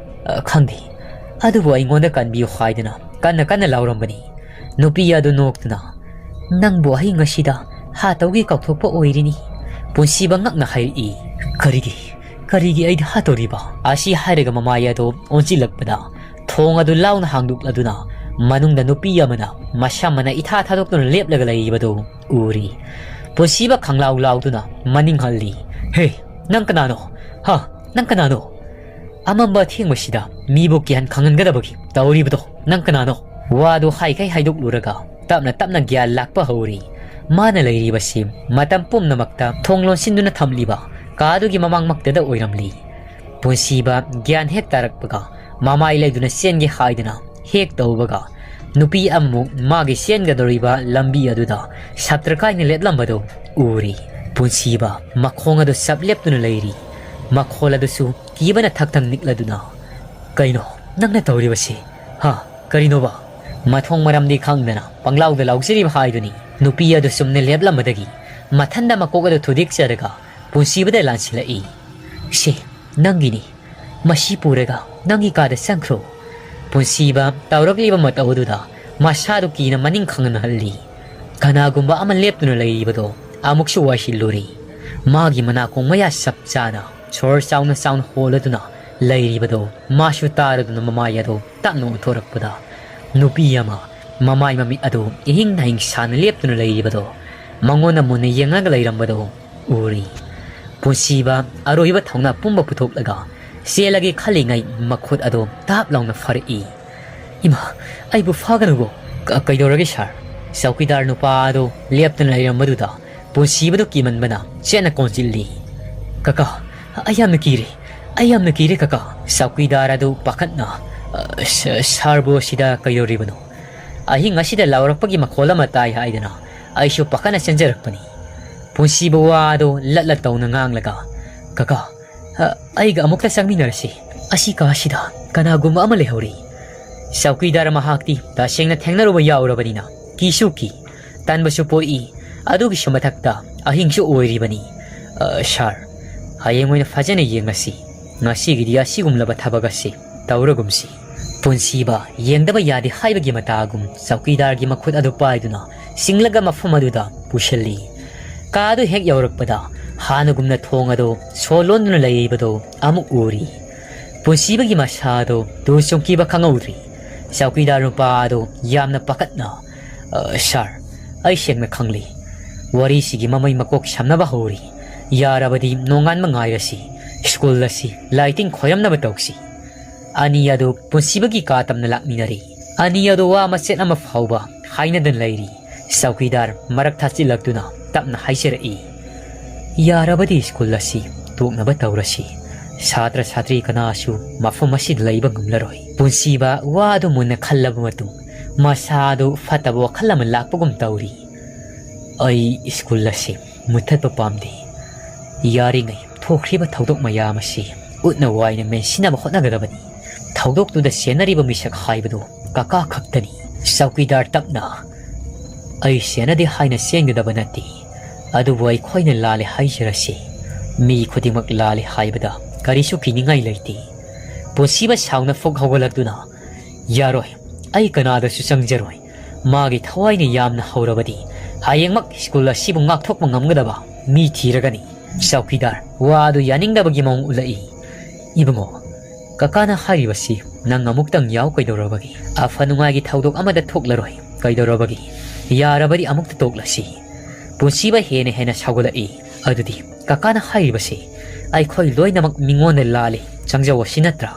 "ꯑ, ꯈꯪꯗꯦ, ꯑꯗꯨꯕꯨ ꯑꯩꯉꯣꯟꯗ ꯀꯟꯕꯤꯌꯨ" ꯍꯥꯏꯗꯨꯅ ꯀꯟꯅ ꯀꯟꯅ ꯂꯥꯎꯔꯝꯕꯅꯤ꯫ ꯅꯨꯄꯤ ꯑꯗꯨ ꯅꯣꯛꯇꯨꯅ, "ꯅꯪꯕꯨ ꯑꯍꯤꯡ ꯑꯁꯤꯗ ꯍꯥꯠꯇꯧꯒꯤ ꯀꯥꯎꯊꯣꯛꯄ ꯑꯣꯏꯔꯤꯅꯤ?" ꯄꯨꯟꯁꯤꯕ ꯉꯛꯅ ꯍꯥꯏꯔꯛꯏ꯫ "ꯀꯔꯤꯒꯤ? ꯀꯔꯤꯒꯤ ꯑꯩꯗꯤ ꯍꯥꯠꯇꯧꯔꯤꯕ?" ꯑꯁꯤ ꯍꯥꯏꯔꯒ ꯃꯃꯥꯏ ꯑꯗꯨ ꯑꯣꯟꯁꯤꯜꯂꯛꯄꯗ ꯊꯣꯡ ꯑꯗꯨ ꯂꯥꯎꯅ ꯍꯥꯡꯗꯣꯛꯂꯗꯨꯅ ꯃꯅꯨꯡꯗ ꯅꯨꯄꯤ ꯑꯃꯅ ꯃꯁꯝ ꯑꯃꯅ ꯏꯊꯥ ꯊꯥꯗꯣꯛꯇꯨꯅ ꯂꯦꯞꯂꯒ ꯂꯩꯔꯤꯕꯗꯨ ꯎꯔꯤ꯫ ꯄꯨꯟꯁꯤꯕ ꯈꯪꯂꯥꯎ ꯂꯥꯎꯗꯨꯅ ꯃꯅꯤꯡ ꯍꯜꯂꯤ꯫ "ꯍꯦ, ꯅꯪ ꯀꯅꯥꯅꯣ? ꯍꯥ, ꯅꯪ ꯀꯅꯥꯅꯣ? ꯑꯃꯝꯕ ꯑꯊꯦꯡꯕꯁꯤꯗ ꯃꯤꯕꯨ ꯀꯤꯍꯟ ꯈꯪꯍꯟꯒꯗꯕꯒꯤ ꯇꯧꯔꯤꯕꯗꯣ ꯅꯪ ꯀꯅꯥꯅꯣ?" ꯋꯥꯗꯨ ꯍꯥꯏꯈꯩ ꯍꯥꯏꯗꯣꯛꯂꯨꯔꯒ ꯇꯞꯅ ꯇꯞꯅ ꯒ꯭ꯌꯥꯟ ꯂꯥꯛꯄ ꯍꯧꯔꯤ꯫ ꯃꯥꯅ ꯂꯩꯔꯤꯕꯁꯤ ꯃꯇꯝ ꯄꯨꯝꯅꯃꯛꯇ ꯊꯣꯡ ꯂꯣꯟꯁꯤꯟꯗꯨꯅ ꯊꯝꯂꯤꯕ ꯀꯥꯗꯨꯒꯤ ꯃꯃꯥꯡꯃꯛꯇꯗ ꯑꯣꯏꯔꯝꯂꯤ꯫ ꯄꯨꯟꯁꯤꯕ ꯒ꯭ꯌꯥꯟ ꯍꯦꯛ ꯇꯥꯔꯛꯄꯒ ꯃꯃꯥꯏ ꯂꯩꯗꯨꯅ ꯆꯦꯟꯒꯦ ꯍꯥꯏꯗꯨꯅ ꯍꯦꯛ ꯇꯧꯕꯒ, ꯅꯨꯄꯤ ꯑꯃꯃꯨꯛ ꯃꯥꯒꯤ ꯆꯦꯟꯒꯗꯧꯔꯤꯕ ꯂꯝꯕꯤ ꯑꯗꯨꯗ ꯁꯥꯇ꯭ꯔ ꯀꯥꯏꯅ ꯂꯦꯞꯂꯝꯕꯗꯨ ꯎꯔꯤ꯫ ꯄꯨꯟꯁꯤꯕ ꯃꯈꯣꯡ ꯑꯗꯨ ꯆꯞ ꯂꯦꯞꯇꯨꯅ ꯂꯩꯔꯤ꯫ ꯃꯈꯣꯜ ꯑꯗꯨꯁꯨ ꯀꯤꯕꯅ ꯊꯛ ꯊꯛ ꯅꯤꯛꯂꯗꯨꯅ, "ꯀꯩꯅꯣ ꯅꯪꯅ ꯇꯧꯔꯤꯕꯁꯤ? ꯍꯥ? ꯀꯔꯤꯅꯣꯕ?" ꯃꯊꯣꯡ ꯃꯔꯝꯗꯤ ꯈꯪꯗꯅ ꯄꯪꯂꯥꯎꯗ ꯂꯥꯎꯖꯔꯤꯕ ꯍꯥꯏꯗꯨꯅꯤ꯫ ꯅꯨꯄꯤ ꯑꯗꯨ ꯆꯨꯝꯅ ꯂꯦꯞꯂꯝꯕꯗꯒꯤ ꯃꯊꯟꯗ ꯃꯀꯣꯛ ꯑꯗꯨ ꯊꯨꯗꯦꯛꯆꯔꯒ ꯄꯨꯟꯁꯤꯕꯗ ꯂꯥꯟꯁꯤꯜꯂꯛꯏ꯫ "ꯁꯦ, ꯅꯪꯒꯤꯅꯤ꯫ ꯃꯁꯤ ꯄꯨꯔꯒ ꯅꯪꯒꯤ ꯀꯥꯗ ꯆꯪꯈ꯭ꯔꯣ꯫" ꯄꯨꯟꯁꯤꯕ ꯇꯧꯔꯛꯂꯤꯕ ꯃꯇꯧ ꯑꯗꯨꯗ ꯃꯁꯥꯗꯨ ꯀꯤꯅ ꯃꯅꯤꯡ ꯈꯪꯍꯟꯍꯜꯂꯤ꯫ ꯀꯅꯥꯒꯨꯝꯕ ꯑꯃ ꯂꯦꯞꯇꯨꯅ ꯂꯩꯔꯤꯕꯗꯣ ꯑꯃꯨꯛꯁꯨ ꯋꯥꯏꯁꯤꯜꯂꯨꯔꯤ꯫ ꯃꯥꯒꯤ ꯃꯅꯥꯀꯣꯡ ꯃꯌꯥ ꯆꯞ ꯆꯥꯅ ꯁꯣꯔ ꯆꯥꯎꯅ ꯆꯥꯎꯅ ꯍꯣꯜꯂꯗꯨꯅ ꯂꯩꯔꯤꯕꯗꯣ ꯃꯥꯁꯨ ꯇꯥꯔꯗꯨꯅ ꯃꯃꯥꯏ ꯑꯗꯨ ꯇꯞꯅ ꯑꯣꯟꯊꯣꯔꯛꯄꯗ, ꯅꯨꯄꯤ ꯑꯃ ꯃꯃꯥꯏ ꯃꯃꯤꯠ ꯑꯗꯨ ꯏꯍꯤꯡ ꯅꯥꯍꯤꯡ ꯁꯥꯅ ꯂꯦꯞꯇꯨꯅ ꯂꯩꯔꯤꯕꯗꯣ, ꯃꯉꯣꯟꯗ ꯃꯨꯟꯅ ꯌꯦꯡꯂꯒ ꯂꯩꯔꯝꯕꯗꯣ ꯎꯔꯤ꯫ ꯄꯨꯟꯁꯤꯕ ꯑꯔꯣꯏꯕ ꯊꯧꯅꯥ ꯄꯨꯝꯕ ꯄꯨꯊꯣꯛꯂꯒ ꯆꯦꯜꯂꯒꯦ ꯈꯜꯂꯤꯉꯩ ꯃꯈꯨꯠ ꯑꯗꯨ ꯇꯥꯞ ꯂꯥꯎꯅ ꯐꯥꯔꯛꯏ꯫ "ꯏꯃꯥ, ꯑꯩꯕꯨ ꯐꯥꯒꯅꯨꯀꯣ!" "ꯀ-, ꯀꯩꯗꯧꯔꯒꯦ ꯁꯥꯔ?" ꯆꯧꯀꯤꯗꯥꯔ ꯅꯨꯄꯥ ꯑꯗꯨ ꯂꯦꯞꯇꯨꯅ ꯂꯩꯔꯝꯕꯗꯨꯗ ꯄꯨꯟꯁꯤꯕꯗꯨ ꯀꯤꯃꯟꯕꯅ ꯆꯦꯠꯅ ꯀꯣꯟꯁꯤꯜꯂꯤ꯫ "ꯀꯀꯥ, ꯑꯩ ꯌꯥꯝꯅ ꯀꯤꯔꯦ, ꯑꯩ ꯌꯥꯝꯅ ꯀꯤꯔꯦ ꯀꯀꯥ!" ꯆꯧꯀꯤꯗꯥꯔ ꯑꯗꯨ ꯄꯥꯈꯠꯅ, "ꯑ, ꯁ-, ꯁꯥꯔꯕꯨ ꯑꯁꯤꯗ ꯀꯩꯗꯧꯔꯤꯕꯅꯣ?" ꯑꯍꯤꯡ ꯑꯁꯤꯗ ꯂꯥꯎꯔꯛꯄꯒꯤ ꯃꯈꯣꯜ ꯑꯃ ꯇꯥꯏ ꯍꯥꯏꯗꯅ ꯑꯩꯁꯨ ꯄꯥꯈꯠꯅ ꯆꯦꯟꯖꯔꯛꯄꯅꯤ꯫ ꯄꯨꯟꯁꯤꯕ ꯋꯥ ꯑꯗꯨ ꯂꯠ ꯂꯠ ꯇꯧꯅ ꯉꯥꯡꯂꯒ, "ꯀꯀꯥ, ꯑ, ꯑꯩꯒ ꯑꯃꯨꯛꯇ ꯆꯪꯃꯤꯟꯅꯔꯁꯤ꯫ ꯑꯁꯤ ꯀꯥꯁꯤꯗ ꯀꯅꯥꯒꯨꯝꯕ ꯑꯃ ꯂꯩꯍꯧꯔꯤ꯫" ꯆꯧꯀꯤꯗꯥꯔ ꯃꯍꯥꯛꯇꯤ ꯇꯁꯦꯡꯅ ꯊꯦꯡꯅꯔꯨꯕ ꯌꯥꯎꯔꯕꯅꯤꯅ ꯀꯤꯁꯨ ꯀꯤ, ꯇꯟꯕꯁꯨ ꯄꯣꯛꯏ꯫ ꯑꯗꯨꯒꯤꯁꯨ ꯃꯊꯛꯇ ꯑꯍꯤꯡꯁꯨ ꯑꯣꯏꯔꯤꯕꯅꯤ꯫ "ꯑ, ꯁꯥꯔ, ꯍꯌꯦꯡ ꯑꯣꯏꯅ ꯐꯖꯅ ꯌꯦꯡꯉꯁꯤ꯫ ꯉꯁꯤꯒꯤꯗꯤ ꯑꯁꯤꯒꯨꯝꯂꯕ ꯊꯕꯛ ꯑꯁꯤ ꯇꯧꯔꯒꯨꯝꯁꯤ꯫" ꯄꯨꯟꯁꯤꯕ ꯌꯦꯡꯗꯕ ꯌꯥꯗꯦ ꯍꯥꯏꯕꯒꯤ ꯃꯇꯥꯒꯨꯝ ꯆꯧꯀꯤꯗꯥꯔꯒꯤ ꯃꯈꯨꯠ ꯑꯗꯨ ꯄꯥꯏꯗꯨꯅ ꯆꯤꯡꯂꯒ ꯃꯐꯝ ꯑꯗꯨꯗ ꯄꯨꯁꯤꯜꯂꯤ꯫ ꯀꯥ ꯑꯗꯨ ꯍꯦꯛ ꯌꯧꯔꯛꯄꯗ ꯍꯥꯟꯅꯒꯨꯝꯅ ꯊꯣꯡ ꯑꯗꯨ ꯁꯣ ꯂꯣꯟꯗꯨꯅ ꯂꯩꯔꯤꯕꯗꯨ ꯑꯃꯨꯛ ꯎꯔꯤ꯫ ꯄꯨꯟꯁꯤꯕꯒꯤ ꯃꯁꯥ ꯑꯗꯨ ꯇꯨ ꯆꯨꯝꯈꯤꯕ ꯈꯪꯍꯧꯗ꯭ꯔꯤ꯫ ꯆꯧꯀꯤꯗꯥꯔ ꯅꯨꯄꯥ ꯑꯗꯨ ꯌꯥꯝꯅ ꯄꯥꯈꯠꯅ, "ꯑ, ꯁꯥꯔ, ꯑꯩ ꯁꯦꯡꯅ ꯈꯪꯂꯤ꯫ ꯋꯥꯔꯤꯁꯤꯒꯤ ꯃꯃꯩ ꯃꯀꯣꯛ ꯁꯝꯅꯕ ꯍꯧꯔꯤ꯫ ꯌꯥꯔꯕꯗꯤ ꯅꯣꯡꯉꯥꯟꯕ ꯉꯥꯏꯔꯁꯤ꯫ ꯁ꯭ꯀꯨꯜ ꯑꯁꯤ ꯂꯥꯏꯇꯤꯡ ꯈꯣꯏꯔꯝꯅꯕ ꯇꯧꯁꯤ꯫" ꯑꯅꯤ ꯑꯗꯨ ꯄꯨꯟꯁꯤꯕꯒꯤ ꯀꯥ ꯇꯝꯅ ꯂꯥꯛꯃꯤꯟꯅꯔꯤ꯫ ꯑꯅꯤ ꯑꯗꯨ ꯋꯥ ꯃꯆꯦꯠ ꯑꯃ ꯐꯥꯎꯕ ꯍꯥꯏꯅꯗꯅ ꯂꯩꯔꯤ꯫ ꯆꯧꯀꯤꯗꯥꯔ ꯃꯔꯛ ꯊꯥꯠꯆꯤꯜꯂꯛꯇꯨꯅ ꯇꯞꯅ ꯍꯥꯏꯖꯔꯛꯏ, "ꯌꯥꯔꯕꯗꯤ ꯁ꯭ꯀꯨꯜ ꯑꯁꯤ ꯇꯣꯛꯅꯕ ꯇꯧꯔꯁꯤ꯫ ꯁꯥꯇ꯭ꯔ ꯁꯥꯇ꯭ꯔꯤ ꯀꯅꯥꯁꯨ ꯃꯐꯝ ꯑꯁꯤꯗ ꯂꯩꯕ ꯉꯝꯂꯔꯣꯏ꯫" ꯄꯨꯟꯁꯤꯕ ꯋꯥ ꯑꯗꯨ ꯃꯨꯟꯅ ꯈꯜꯂꯕ ꯃꯇꯨꯡ ꯃꯁꯥꯗꯨ ꯐꯠꯇꯕ ꯋꯥꯈꯜ ꯑꯃ ꯂꯥꯛꯄꯒꯨꯝ ꯇꯧꯔꯤ꯫ "ꯑꯩ ꯁ꯭ꯀꯨꯜ ꯑꯁꯤ ꯃꯨꯠꯊꯠꯄ ꯄꯥꯝꯗꯦ꯫ ꯌꯥꯔꯤꯉꯩ ꯊꯣꯛꯈ꯭ꯔꯤꯕ ꯊꯧꯗꯣꯛ ꯃꯌꯥꯝ ꯑꯁꯤ ꯎꯠꯅ ꯋꯥꯏꯅ ꯃꯦꯟꯁꯤꯟꯅꯕ ꯍꯣꯠꯅꯒꯗꯕꯅꯤ꯫ ꯊꯧꯗꯣꯛꯇꯨꯗ ꯆꯦꯟꯅꯔꯤꯕ ꯃꯤꯁꯛ ꯍꯥꯏꯕꯗꯨ ꯀꯀꯥ ꯈꯛꯇꯅꯤ꯫" ꯆꯧꯀꯤꯗꯥꯔ ꯇꯞꯅ, "ꯑꯩ ꯆꯦꯟꯅꯗꯦ ꯍꯥꯏꯅ ꯆꯦꯟꯒꯗꯕ ꯅꯠꯇꯦ, ꯑꯗꯨꯕꯨ ꯑꯩꯈꯣꯏꯅ ꯂꯥꯜꯂꯦ ꯍꯥꯏꯖꯔꯁꯤ꯫ ꯃꯤ ꯈꯨꯗꯤꯡꯃꯛ ꯂꯥꯜꯂꯦ ꯍꯥꯏꯕꯗ ꯀꯔꯤꯁꯨ ꯀꯤꯅꯤꯡꯉꯥꯏ ꯂꯩꯇꯦ꯫" ꯄꯨꯟꯁꯤꯕ ꯁꯥꯎꯅ ꯐꯨꯛ ꯍꯧꯒꯠꯂꯛꯇꯨꯅ, "ꯌꯥꯔꯣꯏ, ꯑꯩ ꯀꯅꯥꯗꯁꯨ ꯆꯪꯖꯔꯣꯏ꯫ ꯃꯥꯒꯤ ꯊꯋꯥꯏꯅ ꯌꯥꯝꯅ ꯍꯧꯔꯕꯗꯤ ꯍꯌꯦꯡꯃꯛ ꯁ꯭ꯀꯨꯜ ꯑꯁꯤꯕꯨ ꯉꯥꯛꯊꯣꯛꯄ ꯉꯝꯒꯗꯕ ꯃꯤ ꯊꯤꯔꯒꯅꯤ꯫" ꯆꯧꯀꯤꯗꯥꯔ ꯋꯥ ꯑꯗꯨ ꯌꯥꯅꯤꯡꯗꯕꯒꯤ ꯃꯑꯣꯡ ꯎꯠꯂꯛꯏ꯫ "ꯏꯕꯨꯡꯉꯣ, ꯀꯀꯥꯅ ꯍꯥꯏꯔꯤꯕꯁꯤ ꯅꯪ ꯑꯃꯨꯛꯇꯪ ꯌꯥꯎ ꯀꯩꯗꯧꯔꯕꯒꯦ? ꯑꯐ ꯅꯨꯡꯉꯥꯏꯒꯤ ꯊꯧꯗꯣꯛ ꯑꯃꯗ ꯊꯣꯛꯂꯔꯣꯏ ꯀꯩꯗꯧꯔꯕꯒꯦ? ꯌꯥꯔꯕꯗꯤ ꯑꯃꯨꯛꯇ ꯇꯣꯛꯂꯁꯤ꯫" ꯄꯨꯟꯁꯤꯕ ꯍꯦꯟꯅ ꯍꯦꯟꯅ ꯁꯥꯎꯒꯠꯂꯛꯏ꯫ "ꯑꯗꯨꯗꯤ ꯀꯀꯥꯅ ꯍꯥꯏꯔꯤꯕꯁꯤ ꯑꯩꯈꯣꯏ ꯂꯣꯏꯅꯃꯛ ꯃꯤꯉꯣꯟꯗ ꯂꯥꯜꯂꯤ ꯆꯪꯖꯧ ꯑꯁꯤ ꯅꯠꯇ꯭ꯔꯥ?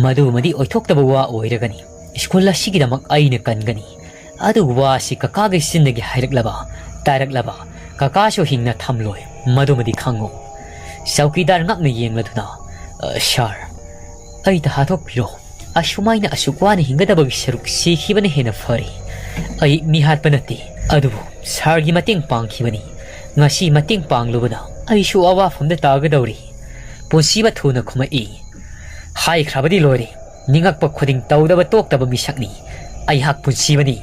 ꯃꯗꯨꯃꯗꯤ ꯑꯣꯏꯊꯣꯛꯇꯕ ꯋꯥ ꯑꯣꯏꯔꯒꯅꯤ꯫ ꯁ꯭ꯀꯨꯜ ꯑꯁꯤꯒꯤꯗꯃꯛ ꯑꯩꯅ ꯀꯟꯒꯅꯤ꯫ ꯑꯗꯨꯕꯨ ꯋꯥ ꯑꯁꯤ ꯀꯀꯥꯒꯤ ꯆꯤꯟꯗꯒꯤ ꯍꯥꯏꯔꯛꯂꯕ, ꯇꯥꯔꯛꯂꯕ, ꯀꯀꯥꯁꯨ ꯍꯤꯡꯅ ꯊꯝꯂꯣꯏ, ꯃꯗꯨꯃꯗꯤ ꯈꯪꯉꯨ꯫" ꯆꯧꯀꯤꯗꯥꯔ ꯉꯛꯅ ꯌꯦꯡꯂꯗꯨꯅ, "ꯑ, ꯁꯥꯔ, ꯑꯩ ꯊꯥꯗꯣꯛꯄꯤꯔꯣ꯫ ꯑꯁꯨꯃꯥꯏꯅ ꯑꯁꯨꯛ ꯋꯥꯅ ꯍꯤꯡꯒꯗꯕꯒꯤ ꯁꯔꯨꯛ ꯁꯤꯈꯤꯕꯅ ꯍꯦꯟꯅ ꯐꯔꯦ꯫ ꯑꯩ ꯃꯤ ꯍꯥꯠꯄ ꯅꯠꯇꯦ, ꯑꯗꯨꯕꯨ ꯁꯥꯔꯒꯤ ꯃꯇꯦꯡ ꯄꯥꯡꯈꯤꯕꯅꯤ꯫ ꯉꯁꯤ ꯃꯇꯦꯡ ꯄꯥꯡꯂꯨꯕꯅ ꯑꯩꯁꯨ ꯑꯋꯥꯐꯝꯗ ꯇꯥꯒꯗꯧꯔꯤ꯫" ꯄꯨꯟꯁꯤꯕ ꯊꯨꯅ ꯈꯨꯝꯃꯛꯏ꯫ "ꯍꯥꯏꯈ꯭ꯔꯕꯗꯤ ꯂꯣꯏꯔꯦ꯫ ꯅꯤꯡꯉꯛꯄ ꯈꯨꯗꯤꯡ ꯇꯧꯗꯕ ꯇꯣꯛꯇꯕ ꯃꯤꯁꯛꯅꯤ꯫ ꯑꯩꯍꯥꯛ ꯄꯨꯟꯁꯤꯕꯅꯤ꯫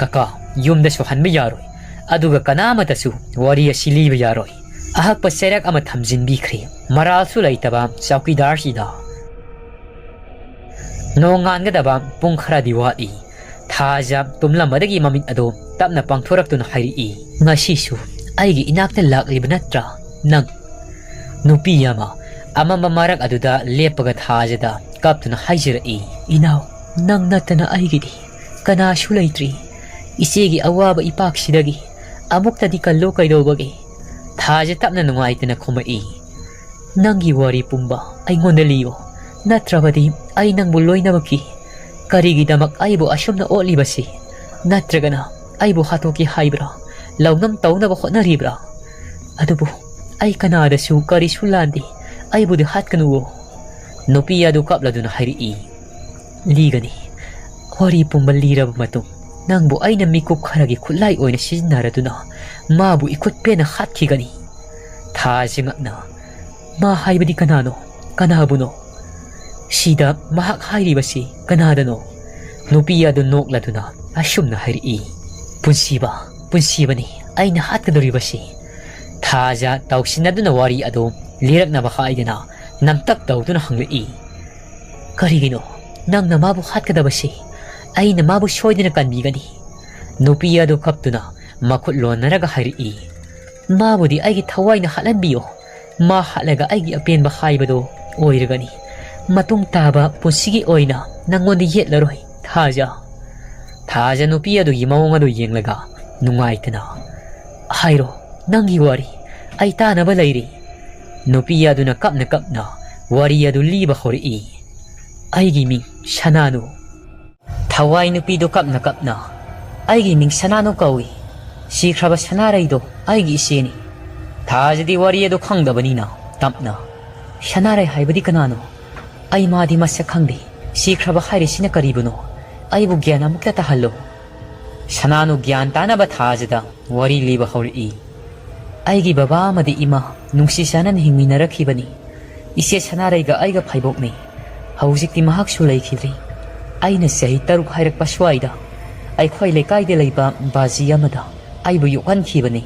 ꯀꯀꯥ, ꯌꯨꯝꯗꯁꯨ ꯍꯟꯕ ꯌꯥꯔꯣꯏ꯫ ꯑꯗꯨꯒ ꯀꯅꯥꯃꯇꯁꯨ ꯋꯥꯔꯤ ꯑꯁꯤ ꯂꯤꯕ ꯌꯥꯔꯣꯏ꯫" ꯑꯍꯛꯄ ꯆꯩꯔꯛ ꯑꯃ ꯊꯝꯖꯤꯟꯕꯤꯈ꯭ꯔꯦ꯫ ꯃꯔꯥꯜꯁꯨ ꯂꯩꯇꯕ ꯆꯧꯀꯤꯗꯥꯔꯁꯤꯗ꯫ ꯅꯣꯡꯉꯥꯟꯒꯗꯕ ꯄꯨꯡ ꯈꯔꯗꯤ ꯋꯥꯠꯂꯤ꯫ ꯊꯥꯖ ꯇꯨꯝꯂꯝꯕꯗꯒꯤ ꯃꯃꯤꯠ ꯑꯗꯨ ꯇꯞꯅ ꯄꯥꯡꯊꯣꯔꯛꯇꯨꯅ ꯍꯥꯏꯔꯛꯏ, "ꯉꯁꯤꯁꯨ ꯑꯩꯒꯤ ꯏꯅꯥꯛꯇ ꯂꯥꯛꯂꯤꯕ ꯅꯠꯇ꯭ꯔꯥ ꯅꯪ?" ꯅꯨꯄꯤ ꯑꯃ ꯑꯃꯝꯕ ꯃꯔꯛ ꯑꯗꯨꯗ ꯂꯦꯞꯄꯒ ꯊꯥꯖꯗ ꯀꯞꯇꯨꯅ ꯍꯥꯏꯖꯔꯛꯏ, "ꯏꯅꯥꯎ, ꯅꯪ ꯅꯠꯇꯅ ꯑꯩꯒꯤꯗꯤ ꯀꯅꯥꯁꯨ ꯂꯩꯇ꯭ꯔꯤ꯫ ꯏꯆꯦꯒꯤ ꯑꯋꯥꯕ ꯏꯄꯥꯛꯁꯤꯗꯒꯤ ꯑꯃꯨꯛꯇꯗꯤ ꯀꯜꯂꯣ ꯀꯩꯗꯧꯕꯒꯦ?" ꯊꯥꯖ ꯇꯞꯅ ꯅꯨꯡꯉꯥꯏꯇꯅ ꯈꯨꯝꯃꯛꯏ, "ꯅꯪꯒꯤ ꯋꯥꯔꯤ ꯄꯨꯝꯕ ꯑꯩꯉꯣꯟꯗ ꯂꯤꯌꯣ, ꯅꯠꯇ꯭ꯔꯕꯗꯤ ꯑꯩ ꯅꯪꯕꯨ ꯂꯣꯏꯅꯃꯛꯀꯤ ꯀꯔꯤꯒꯤꯗꯃꯛ ꯑꯩꯕꯨ ꯑꯁꯨꯝꯅ ꯑꯣꯠꯂꯤꯕꯁꯤ? ꯅꯠꯇ꯭ꯔꯒꯅ ꯑꯩꯕꯨ ꯍꯥꯠꯇꯣꯛꯀꯦ ꯍꯥꯏꯕ꯭ꯔꯥ? ꯂꯧꯅꯝ ꯇꯧꯅꯕ ꯍꯣꯠꯅꯔꯤꯕ꯭ꯔꯥ? ꯑꯗꯨꯕꯨ ꯑꯩ ꯀꯅꯥꯗꯁꯨ ꯀꯔꯤꯁꯨ ꯂꯥꯟꯗꯦ꯫ ꯑꯩꯕꯨꯗꯤ ꯍꯥꯠꯀꯅꯨꯋꯣ꯫ ꯅꯨꯄꯤ ꯑꯗꯨ ꯀꯞꯂꯗꯨꯅ ꯍꯥꯏꯔꯛꯏ, ꯂꯤꯒꯅꯤ꯫ ꯋꯥꯔꯤ ꯄꯨꯝꯕ ꯂꯤꯔꯕ ꯃꯇꯨꯡ, ꯅꯪꯕꯨ ꯑꯩꯅ ꯃꯤꯀꯨꯞ ꯈꯔꯒꯤ ꯈꯨꯠꯂꯥꯏ ꯑꯣꯏꯅ ꯁꯤꯖꯤꯟꯅꯔꯗꯨꯅ ꯃꯥꯕꯨ ꯏꯈꯨꯠ ꯄꯦꯟꯅ ꯍꯥꯠꯈꯤꯒꯅꯤ꯫ ꯊꯥꯖ ꯉꯛꯅ, ꯃꯥ ꯍꯥꯏꯕꯗꯤ ꯀꯅꯥꯅꯣ? ꯀꯅꯥꯕꯨꯅꯣ? ꯁꯤꯗ ꯃꯍꯥꯛ ꯍꯥꯏꯔꯤꯕꯁꯤ ꯀꯅꯥꯗꯅꯣ? ꯅꯨꯄꯤ ꯑꯗꯨ ꯅꯣꯛꯂꯗꯨꯅ ꯑꯁꯨꯝꯅ ꯍꯥꯏꯔꯛꯏ, ꯄꯨꯟꯁꯤꯕ, ꯄꯨꯟꯁꯤꯕꯅꯤ ꯑꯩꯅ ꯍꯥꯠꯀꯗꯧꯔꯤꯕꯁꯤ꯫ ꯊꯥꯖ ꯇꯥꯎꯁꯤꯟꯅꯗꯨꯅ ꯋꯥꯔꯤ ꯑꯗꯨ ꯂꯤꯔꯛꯅꯕ ꯍꯥꯏꯗꯅ ꯅꯝꯇꯛ ꯇꯧꯗꯨꯅ ꯍꯪꯂꯛꯏ, ꯀꯔꯤꯒꯤꯅꯣ ꯅꯪꯅ ꯃꯥꯕꯨ ꯍꯥꯠꯀꯗꯕꯁꯤ? ꯑꯩꯅ ꯃꯥꯕꯨ ꯁꯣꯏꯗꯅ ꯀꯟꯕꯤꯒꯅꯤ꯫ ꯅꯨꯄꯤ ꯑꯗꯨ ꯀꯞꯇꯨꯅ ꯃꯈꯨꯠ ꯂꯣꯟꯅꯔꯒ ꯍꯥꯏꯔꯛꯏ, ꯃꯥꯕꯨꯗꯤ ꯑꯩꯒꯤ ꯊꯋꯥꯏꯅ ꯍꯥꯠꯍꯟꯕꯤꯌꯣ꯫ ꯃꯥ ꯍꯥꯠꯂꯒ ꯑꯩꯒꯤ ꯑꯄꯦꯟꯕ ꯍꯥꯏꯕꯗꯣ ꯑꯣꯏꯔꯒꯅꯤ꯫ ꯃꯇꯨꯡ ꯇꯥꯕ ꯄꯨꯟꯁꯤꯒꯤ ꯑꯣꯏꯅ ꯅꯪꯉꯣꯟꯗ ꯌꯦꯠꯂꯔꯣꯏ, ꯊꯥꯖ꯫ ꯊꯥꯖ ꯅꯨꯄꯤ ꯑꯗꯨꯒꯤ ꯃꯑꯣꯡ ꯑꯗꯨ ꯌꯦꯡꯂꯒ ꯅꯨꯡꯉꯥꯏꯇꯅ, ꯍꯥꯏꯔꯣ, ꯅꯪꯒꯤ ꯋꯥꯔꯤ ꯑꯩ ꯇꯥꯅꯕ ꯂꯩꯔꯤ꯫ ꯅꯨꯄꯤ ꯑꯗꯨꯅ ꯀꯞꯅ ꯀꯞꯅ ꯋꯥꯔꯤ ꯑꯗꯨ ꯂꯤꯕ ꯍꯧꯔꯛꯏ, ꯑꯩꯒꯤ ꯃꯤꯡ ꯁꯅꯥꯅꯨ꯫ ꯊꯋꯥꯏ ꯅꯨꯄꯤꯗꯨ ꯀꯞꯅ ꯀꯞꯅ, ꯑꯩꯒꯤ ꯃꯤꯡ ꯁꯅꯥꯅꯨ ꯀꯧꯏ꯫ ꯁꯤꯈ꯭ꯔꯕ ꯁꯅꯥꯔꯩꯗꯣ ꯑꯩꯒꯤ ꯏꯆꯦꯅꯤ꯫ ꯊꯥꯖꯗꯤ ꯋꯥꯔꯤ ꯑꯗꯨ ꯈꯪꯗꯕꯅꯤꯅ ꯇꯞꯅ, ꯁꯅꯥꯔꯩ ꯍꯥꯏꯕꯗꯤ ꯀꯅꯥꯅꯣ? ꯑꯩ ꯃꯥꯗꯤ ꯃꯁꯛ ꯈꯪꯗꯦ꯫ ꯁꯤꯈ꯭ꯔꯕ ꯍꯥꯏꯔꯤꯁꯤꯅ ꯀꯔꯤꯕꯨꯅꯣ? ꯑꯩꯕꯨ ꯒ꯭ꯌꯥꯟ ꯑꯃꯨꯛꯇ ꯇꯥꯍꯜꯂꯣ꯫ ꯁꯅꯥꯅꯨ ꯒ꯭ꯌꯥꯟ ꯇꯥꯅꯕ ꯊꯥꯖꯗ ꯋꯥꯔꯤ ꯂꯤꯕ ꯍꯧꯔꯛꯏ꯫ ꯑꯩꯒꯤ ꯕꯕꯥ ꯑꯃꯗꯤ ꯏꯃꯥ ꯅꯨꯡꯁꯤ ꯆꯥꯟꯅꯅ ꯍꯤꯡꯃꯤꯟꯅꯔꯛꯈꯤꯕꯅꯤ꯫ ꯏꯆꯦ ꯁꯅꯥꯔꯩꯒ ꯑꯩꯒ ꯐꯩꯕꯣꯛꯅꯤ꯫ ꯍꯧꯖꯤꯛꯇꯤ ꯃꯍꯥꯛꯁꯨ ꯂꯩꯈꯤꯗ꯭ꯔꯤ꯫ ꯑꯩꯅ ꯆꯍꯤ ꯇꯔꯨꯛ ꯍꯥꯏꯔꯛꯄ ꯁ꯭ꯋꯥꯏꯗ ꯑꯩꯈꯣꯏ ꯂꯩꯀꯥꯏꯗ ꯂꯩꯕ ꯕꯥꯖꯤ ꯑꯃꯗ ꯑꯩꯕꯨ ꯌꯣꯛꯍꯟꯈꯤꯕꯅꯤ꯫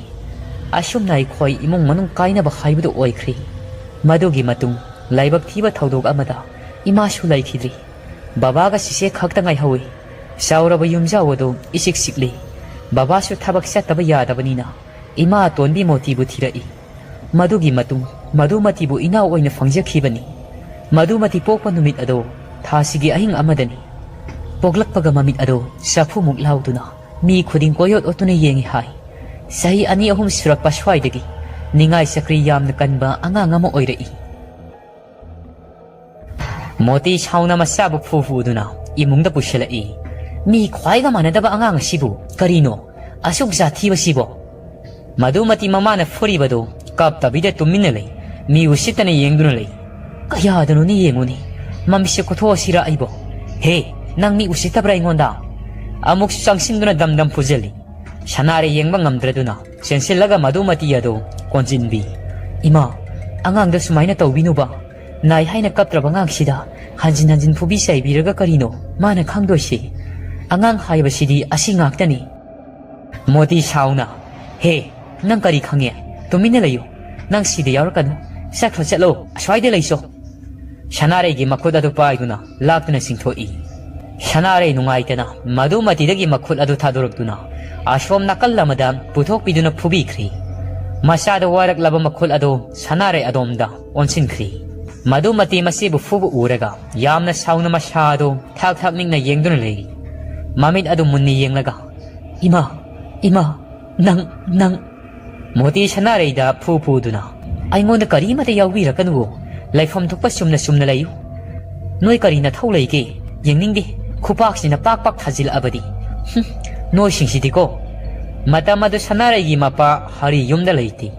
ꯑꯁꯨꯝꯅ ꯑꯩꯈꯣꯏ ꯏꯃꯨꯡ ꯃꯅꯨꯡ ꯀꯥꯏꯅꯕ ꯍꯥꯏꯕꯗꯨ ꯑꯣꯏꯈ꯭ꯔꯤ꯫ ꯃꯗꯨꯒꯤ ꯃꯇꯨꯡ ꯂꯥꯏꯕꯛ ꯊꯤꯕ ꯊꯧꯗꯣꯛ ꯑꯃꯗ ꯏꯃꯥꯁꯨ ꯂꯩꯈꯤꯗ꯭ꯔꯤ꯫ ꯕꯕꯥꯒ ꯆꯤꯆꯦ ꯈꯛꯇ ꯉꯥꯏꯍꯧꯏ꯫ ꯆꯥꯎꯔꯕ ꯌꯨꯝꯖꯥꯎ ꯑꯗꯨ ꯏꯆꯤꯛ ꯆꯤꯛꯂꯤ꯫ ꯕꯕꯥꯁꯨ ꯊꯕꯛ ꯆꯠꯇꯕ ꯌꯥꯗꯕꯅꯤꯅ ꯏꯃꯥ ꯑꯇꯣꯟꯕꯤ ꯃꯣꯇꯤꯕꯨ ꯊꯤꯔꯛꯏ꯫ ꯃꯗꯨꯒꯤ ꯃꯇꯨꯡ ꯃꯗꯨꯃꯇꯤꯕꯨ ꯏꯅꯥꯎ ꯑꯣꯏꯅ ꯐꯪꯖꯈꯤꯕꯅꯤ꯫ ꯃꯗꯨꯃꯇꯤ ꯄꯣꯛꯄ ꯅꯨꯃꯤꯠ ꯑꯗꯨ ꯊꯥꯁꯤꯒꯤ ꯑꯍꯤꯡ ꯑꯃꯗꯅꯤ꯫ ꯄꯣꯛꯂꯛꯄꯒ ꯃꯃꯤꯠ ꯑꯗꯨ ꯆꯐꯨꯃꯨꯛ ꯂꯥꯎꯗꯨꯅ ꯃꯤ ꯈꯨꯗꯤꯡ ꯀꯣꯏꯑꯣꯠ ꯑꯣꯠꯇꯨꯅ ꯌꯦꯡꯏ ꯍꯥꯏ꯫ ꯆꯍꯤ ꯑꯅꯤ ꯑꯍꯨꯝ ꯁꯨꯔꯛꯄ ꯁ꯭ꯋꯥꯏꯗꯒꯤ ꯅꯤꯡꯉꯥꯏ ꯆꯀ꯭ꯔꯤ ꯌꯥꯝꯅ ꯀꯟꯕ ꯑꯉꯥꯡ ꯑꯃ ꯑꯣꯏꯔꯛꯏ꯫ ꯃꯣꯇꯤ ꯁꯥꯎꯅ ꯃꯆꯥꯕꯨ ꯐꯨ ꯐꯨꯗꯨꯅ ꯏꯃꯨꯡꯗ ꯄꯨꯁꯤꯜꯂꯛꯏ꯫ ꯃꯤ ꯈ꯭ꯋꯥꯏꯒ ꯃꯥꯟꯅꯗꯕ ꯑꯉꯥꯡ ꯑꯁꯤꯕꯨ ꯀꯔꯤꯅꯣ ꯑꯁꯨꯛ ꯖꯥꯊꯤꯕꯁꯤꯕꯣ? ꯃꯗꯨꯃꯇꯤ ꯃꯃꯥꯅ ꯐꯨꯔꯤꯕꯗꯨ ꯀꯞꯇꯕꯤꯗ ꯇꯨꯃꯤꯟꯅ ꯂꯩ꯫ ꯃꯤ ꯎꯁꯤꯠꯇꯅ ꯌꯦꯡꯗꯨꯅ ꯂꯩ꯫ ꯀꯌꯥꯗꯅꯣꯅꯦ ꯌꯦꯡꯉꯨꯅꯦ, ꯃꯃꯤꯠꯁꯦ ꯀꯣꯊꯣꯛꯑꯁꯤꯔ ꯑꯩꯕꯣ? ꯍꯦ, ꯅꯪ ꯃꯤ ꯎꯁꯤꯠꯇꯕ꯭ꯔꯥ ꯑꯩꯉꯣꯟꯗ? ꯑꯃꯨꯛꯁꯨ ꯆꯪꯁꯤꯟꯗꯨꯅ ꯗꯝ ꯗꯝ ꯐꯨꯖꯜꯂꯤ꯫ ꯁꯅꯥꯔꯩ ꯌꯦꯡꯕ ꯉꯝꯗ꯭ꯔꯗꯨꯅ ꯆꯦꯟꯁꯤꯜꯂꯒ ꯃꯗꯨꯃꯇꯤ ꯑꯗꯨ ꯀꯣꯟꯁꯤꯟꯕꯤ꯫ "ꯏꯃꯥ, ꯑꯉꯥꯡꯗ ꯁꯨꯃꯥꯏꯅ ꯇꯧꯕꯤꯅꯨꯕ꯫ ꯅꯥꯏ ꯍꯥꯏꯅ ꯀꯞꯇ꯭ꯔꯕ ꯑꯉꯥꯡꯁꯤꯗ ꯍꯟꯖꯤꯟ ꯍꯟꯖꯤꯟ ꯐꯨꯕꯤ ꯆꯩꯕꯤꯔꯒ ꯀꯔꯤꯅꯣ ꯃꯥꯅ ꯈꯪꯗꯣꯏꯁꯤ? ꯑꯉꯥꯡ ꯍꯥꯏꯕꯁꯤꯗꯤ ꯑꯁꯤ ꯉꯥꯛꯇꯅꯤ꯫" ꯃꯣꯇꯤ ꯁꯥꯎꯅ, "ꯍꯦ, ꯅꯪ ꯀꯔꯤ ꯈꯪꯉꯦ? ꯇꯨꯃꯤꯟꯅ ꯂꯩꯌꯨ꯫ ꯅꯪ ꯁꯤꯗ ꯌꯥꯎꯔꯛꯀꯅꯨ꯫ ꯆꯠꯈ꯭ꯔꯣ, ꯆꯠꯂꯣ꯫ ꯑꯁ꯭ꯋꯥꯏꯗ ꯂꯩꯁꯣ꯫" ꯁꯅꯥꯔꯩꯒꯤ ꯃꯈꯨꯠ ꯑꯗꯨ ꯄꯥꯏꯗꯨꯅ ꯂꯥꯛꯇꯨꯅ ꯆꯤꯡꯊꯣꯛꯏ꯫ ꯁꯅꯥꯔꯩ ꯅꯨꯡꯉꯥꯏꯇꯅ ꯃꯗꯨꯃꯇꯤꯗꯒꯤ ꯃꯈꯨꯠ ꯑꯗꯨ ꯊꯥꯗꯣꯔꯛꯇꯨꯅ ꯑꯁꯣꯝ ꯅꯥꯀꯜ ꯑꯃꯗ ꯄꯨꯊꯣꯛꯄꯤꯗꯨꯅ ꯐꯨꯕꯤꯈ꯭ꯔꯤ꯫ ꯃꯁꯥꯗ ꯋꯥꯔꯛꯂꯕ ꯃꯈꯨꯠ ꯑꯗꯨ ꯁꯅꯥꯔꯩ ꯑꯗꯣꯝꯗ ꯑꯣꯟꯁꯤꯟꯈ꯭ꯔꯤ꯫ ꯃꯗꯨꯃꯇꯤ ꯃꯁꯤꯕꯨ ꯐꯨꯕ ꯎꯔꯒ ꯌꯥꯝꯅ ꯁꯥꯎꯅ ꯃꯁꯥ ꯑꯗꯨ ꯊꯥꯛ ꯊꯥꯛ ꯅꯤꯛꯅ ꯌꯦꯡꯗꯨꯅ ꯂꯩꯔꯤ꯫ ꯃꯃꯤꯠ ꯑꯗꯨ ꯃꯨꯟꯅ ꯌꯦꯡꯂꯒ, "ꯏꯃꯥ, ꯏꯃꯥ, ꯅꯪ, ꯅꯪ꯫" ꯃꯣꯇꯤ ꯁꯅꯥꯔꯩꯗ ꯐꯨ ꯐꯨꯗꯨꯅ, "ꯑꯩꯉꯣꯟꯗ ꯀꯔꯤꯃꯇ ꯌꯥꯎꯕꯤꯔꯛꯀꯅꯨꯋꯣ꯫ ꯂꯩꯐꯝ ꯊꯣꯛꯄ ꯆꯨꯝꯅ ꯆꯨꯝꯅ ꯂꯩꯌꯨ꯫ ꯅꯣꯏ ꯀꯔꯤ ꯅꯊꯧ ꯂꯩꯒꯦ? ꯌꯦꯡꯅꯤꯡꯗꯦ꯫ ꯈꯨꯄꯥꯛꯁꯤꯅ ꯄꯥꯛ ꯄꯥꯛ ꯊꯥꯖꯤꯜꯂꯛꯑꯕꯗꯤ꯫ ꯍꯨꯝ, ꯅꯣꯏꯁꯤꯡꯁꯤꯗꯤꯀꯣ꯫" ꯃꯇꯝ ꯑꯗꯨ ꯁꯅꯥꯔꯩꯒꯤ ꯃꯄꯥ ꯍꯔꯤ ꯌꯨꯝꯗ ꯂꯩꯇꯦ꯫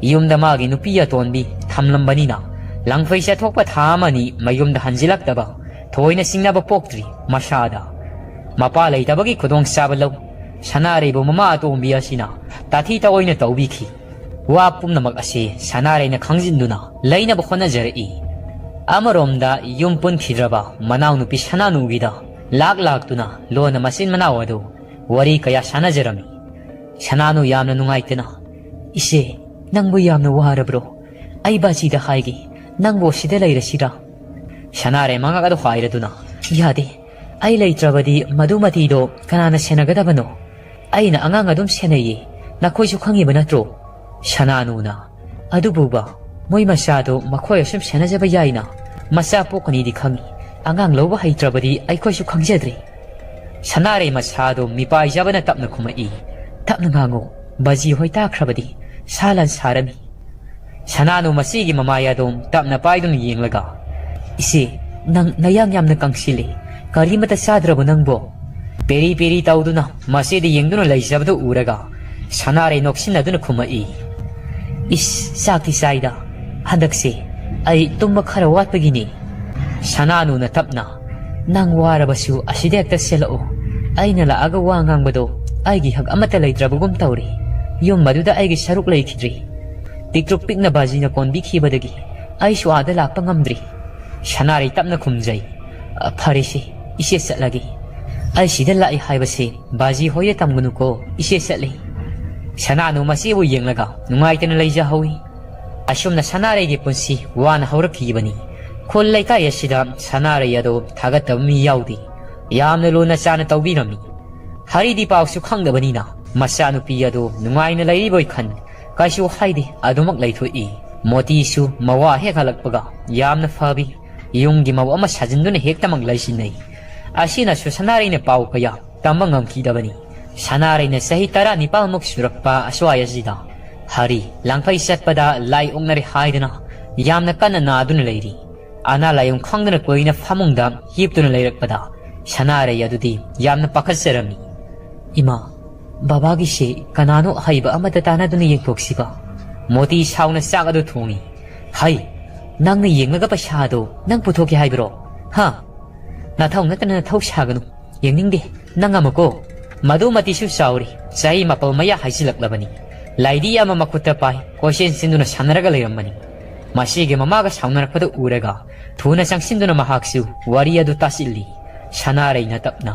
ꯌꯨꯝꯗ ꯃꯥꯒꯤ ꯅꯨꯄꯤ ꯑꯇꯣꯟꯕꯤ ꯊꯝꯂꯝꯕꯅꯤꯅ, ꯂꯪꯐꯩ ꯆꯠꯊꯣꯛꯄ ꯊꯥ ꯑꯃꯅꯤ ꯃꯌꯨꯝꯗ ꯍꯟꯖꯤꯜꯂꯛꯇꯕ ꯊꯣꯏꯅ ꯆꯤꯡꯅꯕ ꯄꯣꯛꯇ꯭ꯔꯤ ꯃꯁꯥꯗ꯫ ꯃꯄꯥ ꯂꯩꯇꯕꯒꯤ ꯈꯨꯗꯣꯡꯆꯥꯕ ꯂꯧ ꯁꯅꯥꯔꯩꯕꯨ ꯃꯃꯥ ꯑꯇꯣꯝꯕꯤ ꯑꯁꯤꯅ ꯇꯥꯊꯤ ꯇꯥꯑꯣꯏꯅ ꯇꯧꯕꯤꯈꯤ꯫ ꯋꯥ ꯄꯨꯝꯅꯃꯛ ꯑꯁꯤ ꯁꯅꯥꯔꯩꯅ ꯈꯪꯖꯤꯟꯗꯨꯅ ꯂꯩꯅꯕ ꯍꯣꯠꯅꯖꯔꯛꯏ꯫ ꯑꯃꯔꯣꯝꯗ ꯌꯨꯝ ꯄꯨꯟꯈꯤꯗ꯭ꯔꯕ ꯃꯅꯥꯎꯅꯨꯄꯤ ꯁꯅꯥꯅꯨꯒꯤꯗ ꯂꯥꯛ ꯂꯥꯛꯇꯨꯅ ꯂꯣꯟꯅ ꯃꯆꯤꯟ ꯃꯅꯥꯎ ꯑꯗꯨ ꯋꯥꯔꯤ ꯀꯌꯥ ꯁꯥꯟꯅꯖꯔꯝꯃꯤ꯫ ꯁꯅꯥꯅꯨ ꯌꯥꯝꯅ ꯅꯨꯡꯉꯥꯏꯇꯅ, "ꯏꯆꯦ, ꯅꯪꯕꯨ ꯌꯥꯝꯅ ꯋꯥꯔꯕ꯭ꯔꯣ? ꯑꯩ ꯕꯥꯖꯤꯗ ꯍꯥꯏꯒꯦ, ꯅꯪꯕꯨ ꯁꯤꯗ ꯂꯩꯔꯁꯤꯔꯥ?" ꯁꯅꯥꯔꯩ ꯃꯉꯛ ꯑꯗꯨ ꯍꯥꯏꯔꯗꯨꯅ, "ꯌꯥꯗꯦ, ꯑꯩ ꯂꯩꯇ꯭ꯔꯕꯗꯤ ꯃꯗꯨꯃꯇꯤꯗꯣ ꯀꯅꯥꯅ ꯁꯦꯟꯅꯒꯗꯕꯅꯣ? ꯑꯩꯅ ꯑꯉꯥꯡ ꯑꯗꯨꯝ ꯁꯦꯟꯅꯩꯌꯦ, ꯅꯈꯣꯏꯁꯨ ꯈꯪꯉꯤꯕ ꯅꯠꯇ꯭ꯔꯣ?" ꯁꯅꯥꯅꯨꯅ, "ꯑꯗꯨꯕꯨꯕ, ꯃꯣꯏ ꯃꯆꯥꯗꯣ ꯃꯈꯣꯏ ꯑꯁꯨꯝ ꯁꯦꯟꯅꯖꯕ ꯌꯥꯏꯅ꯫ ꯃꯆꯥ ꯄꯣꯛꯀꯅꯤꯗꯤ ꯈꯪꯉꯤ, ꯑꯉꯥꯡ ꯂꯧꯕ ꯍꯩꯇ꯭ꯔꯕꯗꯤ ꯑꯩꯈꯣꯏꯁꯨ ꯈꯪꯖꯗ꯭ꯔꯦ꯫" ꯁꯅꯥꯔꯩ ꯃꯁꯥꯗꯣ ꯃꯤꯄꯥꯏꯖꯕꯅ ꯇꯞꯅ ꯈꯨꯝꯃꯛꯏ, "ꯇꯞꯅ ꯉꯥꯡꯉꯨ, ꯕꯥꯖꯤ ꯍꯣꯏ ꯇꯥꯈ꯭ꯔꯕꯗꯤ ꯁꯥ ꯂꯥꯟ ꯁꯥꯔꯅꯤ꯫" ꯁꯅꯥꯅꯨ ꯃꯁꯤꯒꯤ ꯃꯃꯥꯏ ꯑꯗꯨꯝ ꯇꯞꯅ ꯄꯥꯏꯗꯨꯅ ꯌꯦꯡꯂꯒ, "ꯏꯆꯦ, ꯅꯪ ꯅꯌꯥꯡ ꯌꯥꯝꯅ ꯀꯪꯁꯤꯜꯂꯤ, "ꯀꯔꯤꯃꯇ ꯆꯥꯗ꯭ꯔꯕꯣ ꯅꯪꯕꯣ?" ꯄꯦꯔꯤ ꯄꯦꯔꯤ ꯇꯧꯗꯨꯅ ꯃꯆꯦꯗ ꯌꯦꯡꯗꯨꯅ ꯂꯩꯖꯕꯗꯨ ꯎꯔꯒ ꯁꯅꯥꯔꯩ ꯅꯣꯛꯁꯤꯟꯅꯗꯨꯅ ꯈꯨꯝꯃꯛꯏ, "ꯏꯁ, ꯆꯥꯛꯇꯤ ꯆꯥꯏꯗ꯫ ꯍꯟꯗꯛꯁꯦ ꯑꯩ ꯇꯨꯝꯕ ꯈꯔ ꯋꯥꯠꯄꯒꯤꯅꯤ꯫" ꯁꯅꯥꯅꯨꯅ ꯇꯞꯅ, "ꯅꯪ ꯋꯥꯔꯕꯁꯨ ꯑꯁꯤꯗ ꯍꯦꯛꯇ ꯆꯦꯜꯂꯛꯑꯣ꯫ ꯑꯩꯅ ꯂꯥꯛꯑꯒ ꯋꯥ ꯉꯥꯡꯕꯗꯣ ꯑꯩꯒꯤ ꯍꯛ ꯑꯃꯠꯇ ꯂꯩꯇ꯭ꯔꯕꯒꯨꯝ ꯇꯧꯔꯦ꯫ ꯌꯨꯝ ꯑꯗꯨꯗ ꯑꯩꯒꯤ ꯁꯔꯨꯛ ꯂꯩꯈꯤꯗ꯭ꯔꯦ꯫ ꯄꯤꯛꯇ꯭ꯔꯨ ꯄꯤꯛꯅ ꯕꯥꯖꯤꯅ ꯀꯣꯟꯕꯤꯈꯤꯕꯗꯒꯤ ꯑꯩꯁꯨ ꯑꯥꯗ ꯂꯥꯛꯄ ꯉꯝꯗ꯭ꯔꯤ꯫" ꯁꯅꯥꯔꯩ ꯇꯞꯅ ꯈꯨꯝꯖꯩ, "ꯑ, ꯐꯔꯦꯁꯦ, ꯏꯆꯦ ꯆꯠꯂꯒꯦ꯫ ꯑꯩ ꯁꯤꯗ ꯂꯥꯛꯏ ꯍꯥꯏꯕꯁꯦ ꯕꯥꯖꯤ ꯍꯣꯏꯗ ꯇꯝꯒꯅꯨꯀꯣ, ꯏꯆꯦ ꯆꯠꯂꯤ꯫" ꯁꯅꯥꯅꯨ ꯃꯆꯦꯕꯨ ꯌꯦꯡꯂꯒ ꯅꯨꯡꯉꯥꯏꯇꯅ ꯂꯩꯖꯍꯧꯏ꯫ ꯑꯁꯨꯝꯅ ꯁꯅꯥꯔꯩꯒꯤ ꯄꯨꯟꯁꯤ ꯋꯥꯅ ꯍꯧꯔꯛꯈꯤꯕꯅꯤ꯫ ꯈꯨꯜ ꯂꯩꯀꯥꯏ ꯑꯁꯤꯗ ꯁꯅꯥꯔꯩ ꯑꯗꯣ ꯊꯥꯒꯠꯇꯕ ꯃꯤ ꯌꯥꯎꯗꯦ꯫ ꯌꯥꯝꯅ ꯂꯨꯅ ꯆꯥꯅ ꯇꯧꯕꯤꯔꯝꯃꯤ꯫ ꯍꯔꯤꯗꯤ ꯄꯥꯎꯁꯨ ꯈꯪꯗꯕꯅꯤꯅ ꯃꯆꯥꯅꯨꯄꯤ ꯑꯗꯨ ꯅꯨꯡꯉꯥꯏꯅ ꯂꯩꯔꯤꯕꯣꯏ ꯈꯟ ꯀꯩꯁꯨ ꯍꯥꯏꯗꯦ, ꯑꯗꯨꯃꯛ ꯂꯩꯊꯣꯛꯏ꯫ ꯃꯣꯇꯤꯁꯨ ꯃꯋꯥ ꯍꯦꯛ ꯍꯜꯂꯛꯄꯒ ꯌꯥꯝꯅ ꯐꯕꯤ, ꯌꯨꯝꯒꯤ ꯃꯧ ꯑꯃ ꯁꯥꯖꯤꯟꯗꯨꯅ ꯍꯦꯛꯇꯃꯛ ꯂꯩꯁꯤꯟꯅꯩ꯫ ꯑꯁꯤꯅꯁꯨ ꯁꯅꯥꯔꯩꯅ ꯄꯥꯎ ꯀꯌꯥ ꯇꯝꯕ ꯉꯝꯈꯤꯗꯕꯅꯤ꯫ ꯁꯅꯥꯔꯩꯅ ꯆꯍꯤ ꯇꯔꯥꯅꯤꯄꯥꯜꯃꯨꯛ ꯁꯨꯔꯛꯄ ꯑꯁ꯭ꯋꯥꯏ ꯑꯁꯤꯗ ꯍꯔꯤ ꯂꯥꯡꯐꯩ ꯆꯠꯄꯗ ꯂꯥꯏ ꯑꯣꯛꯅꯔꯦ ꯍꯥꯏꯗꯨꯅ ꯌꯥꯝꯅ ꯀꯟꯅ ꯅꯥꯗꯨꯅ ꯂꯩꯔꯤ꯫ ꯑꯅꯥ ꯂꯥꯏꯌꯣꯡ ꯈꯪꯗꯅ ꯀꯨꯏꯅ ꯐꯃꯨꯡꯗ ꯍꯤꯞꯇꯨꯅ ꯂꯩꯔꯛꯄꯗ ꯁꯅꯥꯔꯩ ꯑꯗꯨꯗꯤ ꯌꯥꯝꯅ ꯄꯥꯈꯠꯆꯔꯝꯃꯤ꯫ "ꯏꯃꯥ, ꯕꯕꯥꯒꯤꯁꯦ ꯀꯅꯥꯅꯣ ꯑꯍꯩꯕ ꯑꯃꯗ ꯇꯥꯟꯅꯗꯨꯅ ꯌꯦꯡꯊꯣꯛꯁꯤꯕ꯫" ꯃꯣꯇꯤ ꯁꯥꯎꯅ ꯆꯥꯛ ꯑꯗꯨ ꯊꯣꯡꯏ꯫ "ꯍꯩ, ꯅꯪꯅ ꯌꯦꯡꯂꯒ ꯄꯩꯁꯥ ꯑꯗꯣ ꯅꯪ ꯄꯨꯊꯣꯛꯀꯦ ꯍꯥꯏꯕ꯭ꯔꯣ? ꯍꯥ? ꯅꯊꯧ ꯅꯠꯇꯅ ꯅꯊꯧ ꯁꯥꯒꯅꯨ꯫ ꯌꯦꯡꯅꯤꯡꯗꯦ ꯅꯪ ꯑꯃꯀꯣ꯫" ꯃꯗꯨꯃꯇꯤꯁꯨ ꯆꯥꯎꯔꯤ, ꯆꯍꯤ ꯃꯥꯄꯜ ꯃꯌꯥ ꯍꯥꯏꯖꯤꯜꯂꯛꯂꯕꯅꯤ꯫ ꯂꯥꯏꯗꯤ ꯑꯃ ꯃꯈꯨꯠꯇ ꯄꯥꯏ, ꯀꯣꯏꯆꯦꯟ ꯆꯦꯟꯗꯨꯅ ꯁꯥꯟꯅꯔꯒ ꯂꯩꯔꯝꯕꯅꯤ꯫ ꯃꯁꯤꯒꯤ ꯃꯃꯥꯒ ꯁꯥꯎꯅꯔꯛꯄꯗ ꯎꯔꯒ ꯊꯨꯅ ꯆꯪꯁꯤꯟꯗꯨꯅ ꯃꯍꯥꯛꯁꯨ ꯋꯥꯔꯤ ꯑꯗꯨ ꯇꯥꯁꯤꯜꯂꯤ꯫ ꯁꯅꯥꯔꯩꯅ ꯇꯞꯅ,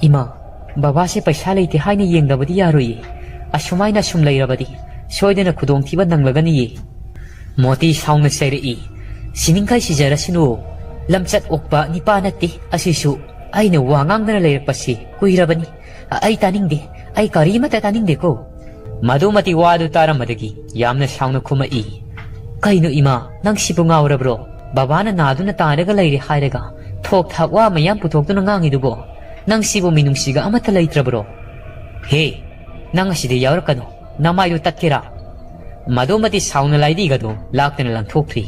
"ꯏꯃꯥ, ꯕꯕꯥꯁꯦ ꯄꯩꯁꯥ ꯂꯩꯇꯦ ꯍꯥꯏꯅ ꯌꯦꯡꯗꯕꯗꯤ ꯌꯥꯔꯣꯏꯌꯦ꯫ ꯑꯁꯨꯃꯥꯏꯅ ꯁꯨꯝ ꯂꯩꯔꯕꯗꯤ ꯁꯣꯏꯗꯅ ꯈꯨꯗꯣꯡꯊꯤꯕ ꯅꯪꯂꯒꯅꯤꯌꯦ꯫" ꯃꯣꯇꯤ ꯁꯥꯎꯅ ꯆꯩꯔꯛꯏ, "ꯁꯤꯅꯤꯡꯈꯩ ꯁꯤꯖꯔꯁꯅꯨ꯫ ꯂꯝꯆꯠ ꯑꯣꯛꯄ ꯅꯤꯄꯥ ꯅꯠꯇꯦ ꯑꯁꯤꯁꯨ꯫ ꯑꯩꯅ ꯋꯥ ꯉꯥꯡꯗꯅ ꯂꯩꯔꯛꯄꯁꯤ ꯀꯨꯏꯔꯕꯅꯤ꯫ ꯑꯩ ꯇꯥꯅꯤꯡꯗꯦ꯫ ꯑꯩ ꯀꯔꯤꯃꯠꯇ ꯇꯥꯅꯤꯡꯗꯦꯀꯣ꯫" ꯃꯗꯨꯃꯇꯤ ꯋꯥꯗꯨ ꯇꯥꯔꯝꯕꯗꯒꯤ ꯌꯥꯝꯅ ꯁꯥꯎꯅ ꯈꯨꯝꯃꯛꯏ, "ꯀꯩꯅꯣ ꯏꯃꯥ, ꯅꯪ ꯁꯤꯕꯨ ꯉꯥꯎꯔꯕ꯭ꯔꯣ? ꯕꯕꯥꯅ ꯅꯥꯗꯨꯅ ꯇꯥꯔꯒ ꯂꯩꯔꯦ ꯍꯥꯏꯔꯒ ꯊꯣꯛ ꯊꯥꯛ ꯋꯥ ꯃꯌꯥꯝ ꯄꯨꯊꯣꯛꯇꯨꯅ ꯉꯥꯡꯉꯤꯗꯨꯕꯣ? ꯅꯪ ꯁꯤꯕꯨ ꯃꯤꯅꯨꯡꯁꯤꯒ ꯑꯃꯠꯇ ꯂꯩꯇ꯭ꯔꯕ꯭ꯔꯣ? ꯍꯦ, ꯅꯪ ꯑꯁꯤꯗ ꯌꯥꯎꯔꯛꯀꯅꯨ꯫ ꯅꯃꯥꯏꯗꯨ ꯇꯠꯀꯦꯔꯥ?" ꯃꯗꯨꯃꯗꯤ ꯁꯥꯎꯅ ꯂꯥꯏꯗꯤꯒꯗꯨ ꯂꯥꯛꯇꯅ ꯂꯪꯊꯣꯛꯈ꯭ꯔꯤ꯫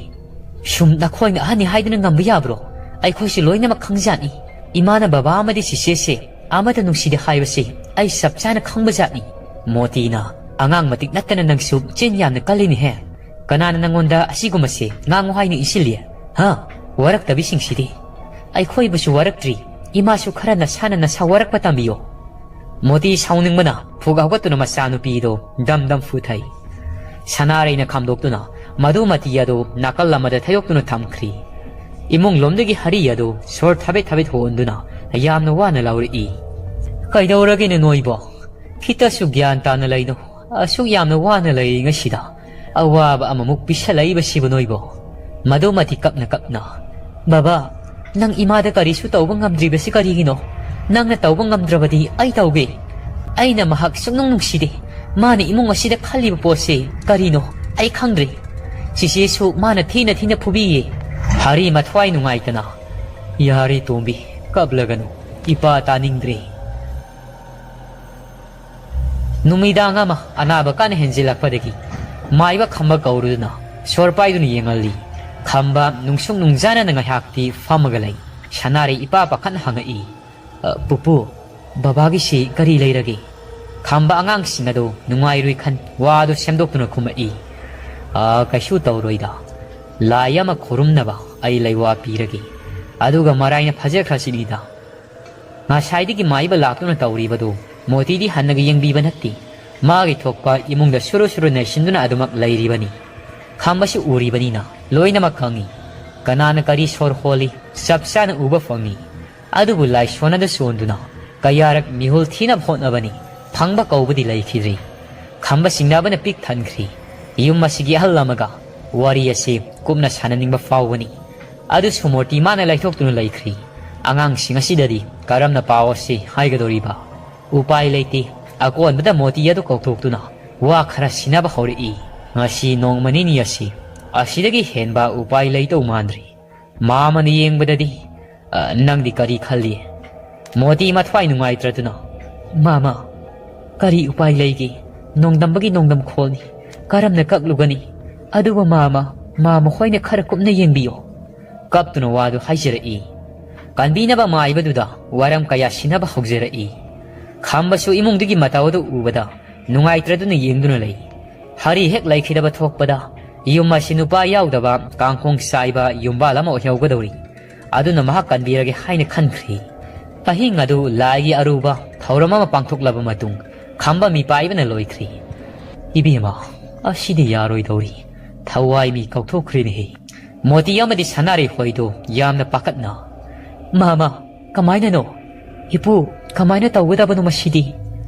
"ꯁꯨꯝ ꯅꯈꯣꯏꯅ ꯑꯍꯟꯅꯤ ꯍꯥꯏꯗꯨꯅ ꯉꯝꯕ ꯌꯥꯕ꯭ꯔꯣ? ꯑꯩꯈꯣꯏꯁꯨ ꯂꯣꯏꯅꯃꯛ ꯈꯪꯖꯥꯠꯅꯤ꯫ ꯏꯃꯥꯅ ꯕꯕꯥ ꯑꯃꯗꯤ ꯆꯤꯆꯦꯁꯦ ꯑꯃꯠꯇ ꯅꯨꯡꯁꯤꯗꯦ ꯍꯥꯏꯕꯁꯤ ꯑꯩ ꯆꯞ ꯆꯥꯅ ꯈꯪꯕꯖꯥꯠꯅꯤ꯫ ꯃꯣꯇꯤꯅ, "ꯑꯉꯥꯡ ꯃꯇꯤꯛ ꯅꯠꯇꯅ ꯅꯪꯁꯨ ꯆꯤꯟ ꯌꯥꯝꯅ ꯀꯜꯂꯤꯅꯦꯍꯦ꯫ ꯀꯅꯥꯅ ꯅꯪꯉꯣꯟꯗ ꯑꯁꯤꯒꯨꯝꯕꯁꯦ ꯉꯥꯡꯉꯨ ꯍꯥꯏꯅ ꯏꯁꯤꯜꯂꯤ? ꯍꯥ? ꯋꯥꯔꯛꯇꯕꯤꯁꯤꯡꯁꯤꯗꯤ꯫ ꯑꯩꯈꯣꯏꯕꯨꯁꯨ ꯋꯥꯔꯛꯇ꯭ꯔꯤ꯫ ꯏꯃꯥꯁꯨ ꯈꯔ ꯅꯁꯥꯅ ꯅꯁꯥ ꯋꯥꯔꯛꯄ ꯇꯝꯕꯤꯌꯣ"꯫ ꯃꯣꯇꯤ ꯁꯥꯎꯅꯤꯡꯕꯅ ꯐꯨꯛ ꯍꯧꯒꯠꯇꯨꯅ ꯃꯆꯥꯅꯨꯄꯤꯗꯨ ꯗꯝ ꯗꯝ ꯐꯨꯊꯩ꯫ ꯁꯅꯥꯔꯩꯅ ꯈꯥꯝꯗꯣꯛꯇꯨꯅ ꯃꯗꯨꯃꯇꯤ ꯑꯗꯨ ꯅꯥꯀꯜ ꯑꯃꯗ ꯊꯩꯗꯣꯛꯇꯨꯅ ꯊꯝꯈ꯭ꯔꯤ꯫ ꯏꯃꯨꯡ ꯂꯣꯝꯗꯒꯤ ꯍꯔꯤ ꯑꯗꯨ ꯁꯣꯔ ꯊꯕꯦꯠ ꯊꯕꯦꯠ ꯍꯣꯟꯗꯨꯅ ꯌꯥꯝꯅ ꯋꯥꯅ ꯂꯥꯎꯔꯛꯏ꯫ "ꯀꯩꯗꯧꯔꯒꯦꯅꯦ ꯅꯣꯏꯕꯣ? ꯈꯤꯇꯁꯨ ꯒ꯭ꯌꯥꯟ ꯇꯥꯅ ꯂꯩꯅꯣ꯫ ꯑꯁꯨꯛ ꯌꯥꯝꯅ ꯋꯥꯅ ꯂꯩꯔꯤꯉꯩꯁꯤꯗ ꯑꯋꯥꯕ ꯑꯃꯃꯨꯛ ꯄꯤꯁꯜꯂꯛꯏꯕꯁꯤꯕꯨ ꯅꯣꯏꯕꯣ?" ꯃꯗꯨꯃꯇꯤ ꯀꯞꯅ ꯀꯞꯅ, "ꯕꯕꯥ, ꯅꯪ ꯏꯃꯥꯗ ꯀꯔꯤꯁꯨ ꯇꯧꯕ ꯉꯝꯗ꯭ꯔꯤꯕꯁꯤ ꯀꯔꯤꯒꯤꯅꯣ? ꯅꯪꯅ ꯇꯧꯕ ꯉꯝꯗ꯭ꯔꯕꯗꯤ ꯑꯩ ꯇꯧꯒꯦ꯫ ꯑꯩꯅ ꯃꯍꯥꯛ ꯁꯨꯡꯅꯨꯡ ꯅꯨꯡꯁꯤꯗꯦ꯫ ꯃꯥꯅ ꯏꯃꯨꯡ ꯑꯁꯤꯗ ꯈꯜꯂꯤꯕ ꯄꯣꯠꯁꯦ ꯀꯔꯤꯅꯣ ꯑꯩ ꯈꯪꯗ꯭ꯔꯦ꯫ ꯆꯤꯆꯦꯁꯨ ꯃꯥꯅ ꯊꯤꯅ ꯊꯤꯅ ꯐꯨꯕꯤꯌꯦ"꯫ ꯍꯔꯤ ꯃꯊ꯭ꯋꯥꯏ ꯅꯨꯡꯉꯥꯏꯇꯅ, "ꯌꯥꯔꯦ ꯇꯣꯝꯕꯤ, ꯀꯞꯂꯒꯅꯨ꯫ ꯏꯄꯥ ꯇꯥꯅꯤꯡꯗ꯭ꯔꯦ"꯫ ꯅꯨꯃꯤꯗꯥꯡ ꯑꯃ ꯑꯅꯥꯕ ꯀꯟꯅ ꯍꯦꯟꯖꯤꯜꯂꯛꯄꯗꯒꯤ ꯃꯥꯏꯕ ꯈꯝꯕ ꯀꯧꯔꯨꯗꯨꯅ ꯁꯣꯔ ꯄꯥꯏꯗꯨꯅ ꯌꯦꯡꯍꯜꯂꯤ꯫ ꯈꯝꯕ ꯅꯨꯡꯁꯨꯛ ꯅꯨꯡꯖꯥꯅꯅ ꯉꯥꯏꯍꯥꯛꯇꯤ ꯐꯝꯃꯒ ꯂꯩ꯫ ꯁꯅꯥꯔꯩ ꯏꯄꯥ ꯄꯥꯈꯠꯅ ꯍꯪꯉꯛꯏ, "ꯑ, ꯄꯨꯄꯨ, ꯕꯕꯥꯒꯤꯁꯤ ꯀꯔꯤ ꯂꯩꯔꯒꯦ?" ꯈꯝꯕ ꯑꯉꯥꯡꯁꯤꯡ ꯑꯗꯨ ꯅꯨꯡꯉꯥꯏꯔꯣꯏ ꯈꯟ ꯋꯥꯗꯨ ꯁꯦꯝꯗꯣꯛꯇꯨꯅ ꯈꯨꯝꯃꯛꯏ, "ꯑ, ꯀꯩꯁꯨ ꯇꯧꯔꯣꯏꯗ꯫ ꯂꯥꯏ ꯑꯃ ꯈꯨꯔꯨꯝꯅꯕ ꯑꯩ ꯂꯩꯋꯥ ꯄꯤꯔꯒꯦ꯫ ꯑꯗꯨꯒ ꯃꯔꯥꯏꯅ ꯐꯖꯈ꯭ꯔꯁꯤꯅꯤꯗ"꯫ ꯉꯁꯥꯏꯗꯒꯤ ꯃꯥꯏꯕ ꯂꯥꯛꯇꯨꯅ ꯇꯧꯔꯤꯕꯗꯨ ꯃꯣꯇꯤꯗꯤ ꯍꯟꯅꯒ ꯌꯦꯡꯕꯤꯕ ꯅꯠꯇꯦ꯫ ꯃꯥꯒꯤ ꯊꯣꯛꯄ ꯏꯃꯨꯡꯗ ꯁꯨꯔꯨ ꯁꯨꯔꯨ ꯅꯩꯁꯤꯟꯗꯨꯅ ꯑꯗꯨꯃꯛ ꯂꯩꯔꯤꯕꯅꯤ꯫ ꯈꯝꯕꯁꯨ ꯎꯔꯤꯕꯅꯤꯅ ꯂꯣꯏꯅꯃꯛ ꯈꯪꯏ꯫ ꯀꯅꯥꯅ ꯀꯔꯤ ꯁꯣꯔ ꯍꯣꯜꯂꯤ ꯆꯞ ꯆꯥꯅ ꯎꯕ ꯐꯪꯏ꯫ ꯑꯗꯨꯕꯨ ꯂꯥꯏꯁꯣꯟ ꯑꯗꯨ ꯁꯣꯟꯗꯨꯅ ꯀꯌꯥꯔꯛ ꯃꯤꯍꯨꯜ ꯊꯤꯅꯕ ꯍꯣꯠꯅꯕꯅꯤ, ꯐꯪꯕ ꯀꯧꯕꯗꯤ ꯂꯩꯈꯤꯗ꯭ꯔꯤ꯫ ꯈꯝꯕ ꯆꯤꯡꯅꯕꯅ ꯄꯤꯛ ꯊꯟꯈ꯭ꯔꯤ꯫ ꯌꯨꯝ ꯑꯁꯤꯒꯤ ꯑꯍꯜ ꯑꯃꯒ ꯋꯥꯔꯤ ꯑꯁꯤ ꯀꯨꯞꯅ ꯁꯥꯟꯅꯅꯤꯡꯕ ꯐꯥꯎꯕꯅꯤ꯫ ꯑꯗꯨꯁꯨ ꯃꯣꯇꯤ ꯃꯥꯅ ꯂꯩꯊꯣꯛꯇꯨꯅ ꯂꯩꯈ꯭ꯔꯤ꯫ ꯑꯉꯥꯡꯁꯤꯡ ꯑꯁꯤꯗꯗꯤ ꯀꯔꯝꯅ ꯄꯥꯎ ꯑꯁꯤ ꯍꯥꯏꯒꯗꯧꯔꯤꯕ? ꯎꯄꯥꯏ ꯂꯩꯇꯦ꯫ ꯑꯀꯣꯟꯕꯗ ꯃꯣꯇꯤ ꯑꯗꯨ ꯀꯧꯊꯣꯛꯇꯨꯅ ꯋꯥ ꯈꯔ ꯁꯤꯟꯅꯕ ꯍꯧꯔꯛꯏ꯫ "ꯉꯁꯤ ꯅꯣꯡꯃ ꯅꯤꯅꯤ ꯑꯁꯤ ꯑꯁꯤꯗꯒꯤ ꯍꯦꯟꯕ ꯎꯄꯥꯏ ꯂꯩꯇꯧ ꯃꯥꯟꯗ꯭ꯔꯦ꯫ ꯃꯥꯃꯅ ꯌꯦꯡꯕꯗꯗꯤ, ꯑ, ꯅꯪꯗꯤ ꯀꯔꯤ ꯈꯜꯂꯤ?" ꯃꯣꯇꯤ ꯃꯊ꯭ꯋꯥꯏ ꯅꯨꯡꯉꯥꯏꯇ꯭ꯔꯗꯨꯅ, "ꯃꯥꯃ, ꯀꯔꯤ ꯎꯄꯥꯏ ꯂꯩꯒꯦ? ꯅꯣꯡꯗꯝꯕꯒꯤ ꯅꯣꯡꯗꯝ ꯈꯣꯜꯅꯤ꯫ ꯀꯔꯝꯅ ꯀꯛꯂꯨꯒꯅꯤ? ꯑꯗꯨꯕꯨ ꯃꯥꯃ, ꯃꯥꯃ ꯍꯣꯏꯅ ꯈꯔ ꯀꯨꯞꯅ ꯌꯦꯡꯕꯤꯌꯣ"꯫ ꯀꯞꯇꯨꯅ ꯋꯥꯗꯨ ꯍꯥꯏꯖꯔꯛꯏ꯫ ꯀꯟꯕꯤꯅꯕ ꯃꯥꯏꯕꯗꯨꯗ ꯋꯥꯔꯝ ꯀꯌꯥ ꯁꯤꯟꯅꯕ ꯍꯧꯖꯔꯛꯏ꯫ ꯈꯝꯕꯁꯨ ꯏꯃꯨꯡꯗꯨꯒꯤ ꯃꯇꯧ ꯑꯗꯨ ꯎꯕꯗ ꯅꯨꯡꯉꯥꯏꯇ꯭ꯔꯗꯨꯅ ꯌꯦꯡꯗꯨꯅ ꯂꯩ꯫ ꯍꯔꯤ ꯍꯦꯛ ꯂꯩꯈꯤꯗꯕ ꯊꯣꯛꯄꯗ ꯌꯨꯝ ꯑꯁꯤ ꯅꯨꯄꯥ ꯌꯥꯎꯗꯕ ꯀꯥꯡꯈꯣꯡ ꯆꯥꯏꯕ ꯌꯨꯝꯕꯥꯜ ꯑꯃ ꯑꯣꯏꯍꯧꯒꯗꯧꯔꯤ꯫ ꯑꯗꯨꯅ ꯃꯍꯥꯛ ꯀꯟꯕꯤꯔꯒꯦ ꯍꯥꯏꯅ ꯈꯟꯈ꯭ꯔꯤ꯫ ꯑꯍꯤꯡ ꯑꯗꯨ ꯂꯥꯏꯒꯤ ꯑꯔꯨꯕ ꯊꯧꯔꯝ ꯑꯃ ꯄꯥꯡꯊꯣꯛꯂꯕ ꯃꯇꯨꯡ ꯈꯝꯕ ꯃꯤꯄꯥꯏꯕꯅ ꯂꯣꯏꯈ꯭ꯔꯤ꯫ "ꯏꯕꯦꯝꯃ, ꯑꯁꯤꯗꯤ ꯌꯥꯔꯣꯏꯗꯧꯔꯤ꯫ ꯊꯋꯥꯏ ꯃꯤ ꯀꯧꯊꯣꯛꯈ꯭ꯔꯦꯅꯦꯍꯦ꯫" ꯃꯣꯇꯤ ꯑꯃꯗꯤ ꯁꯅꯥꯔꯩ ꯍꯣꯏꯗꯣ ꯌꯥꯝꯅ ꯄꯥꯈꯠꯅ, "ꯃꯥ, ꯃꯥ, ꯀꯃꯥꯏꯅꯅꯣ? ꯏꯄꯨ, ꯀꯃꯥꯏꯅ ꯇꯧꯒꯗꯕꯅꯣ ꯃꯁꯤꯗꯤ?"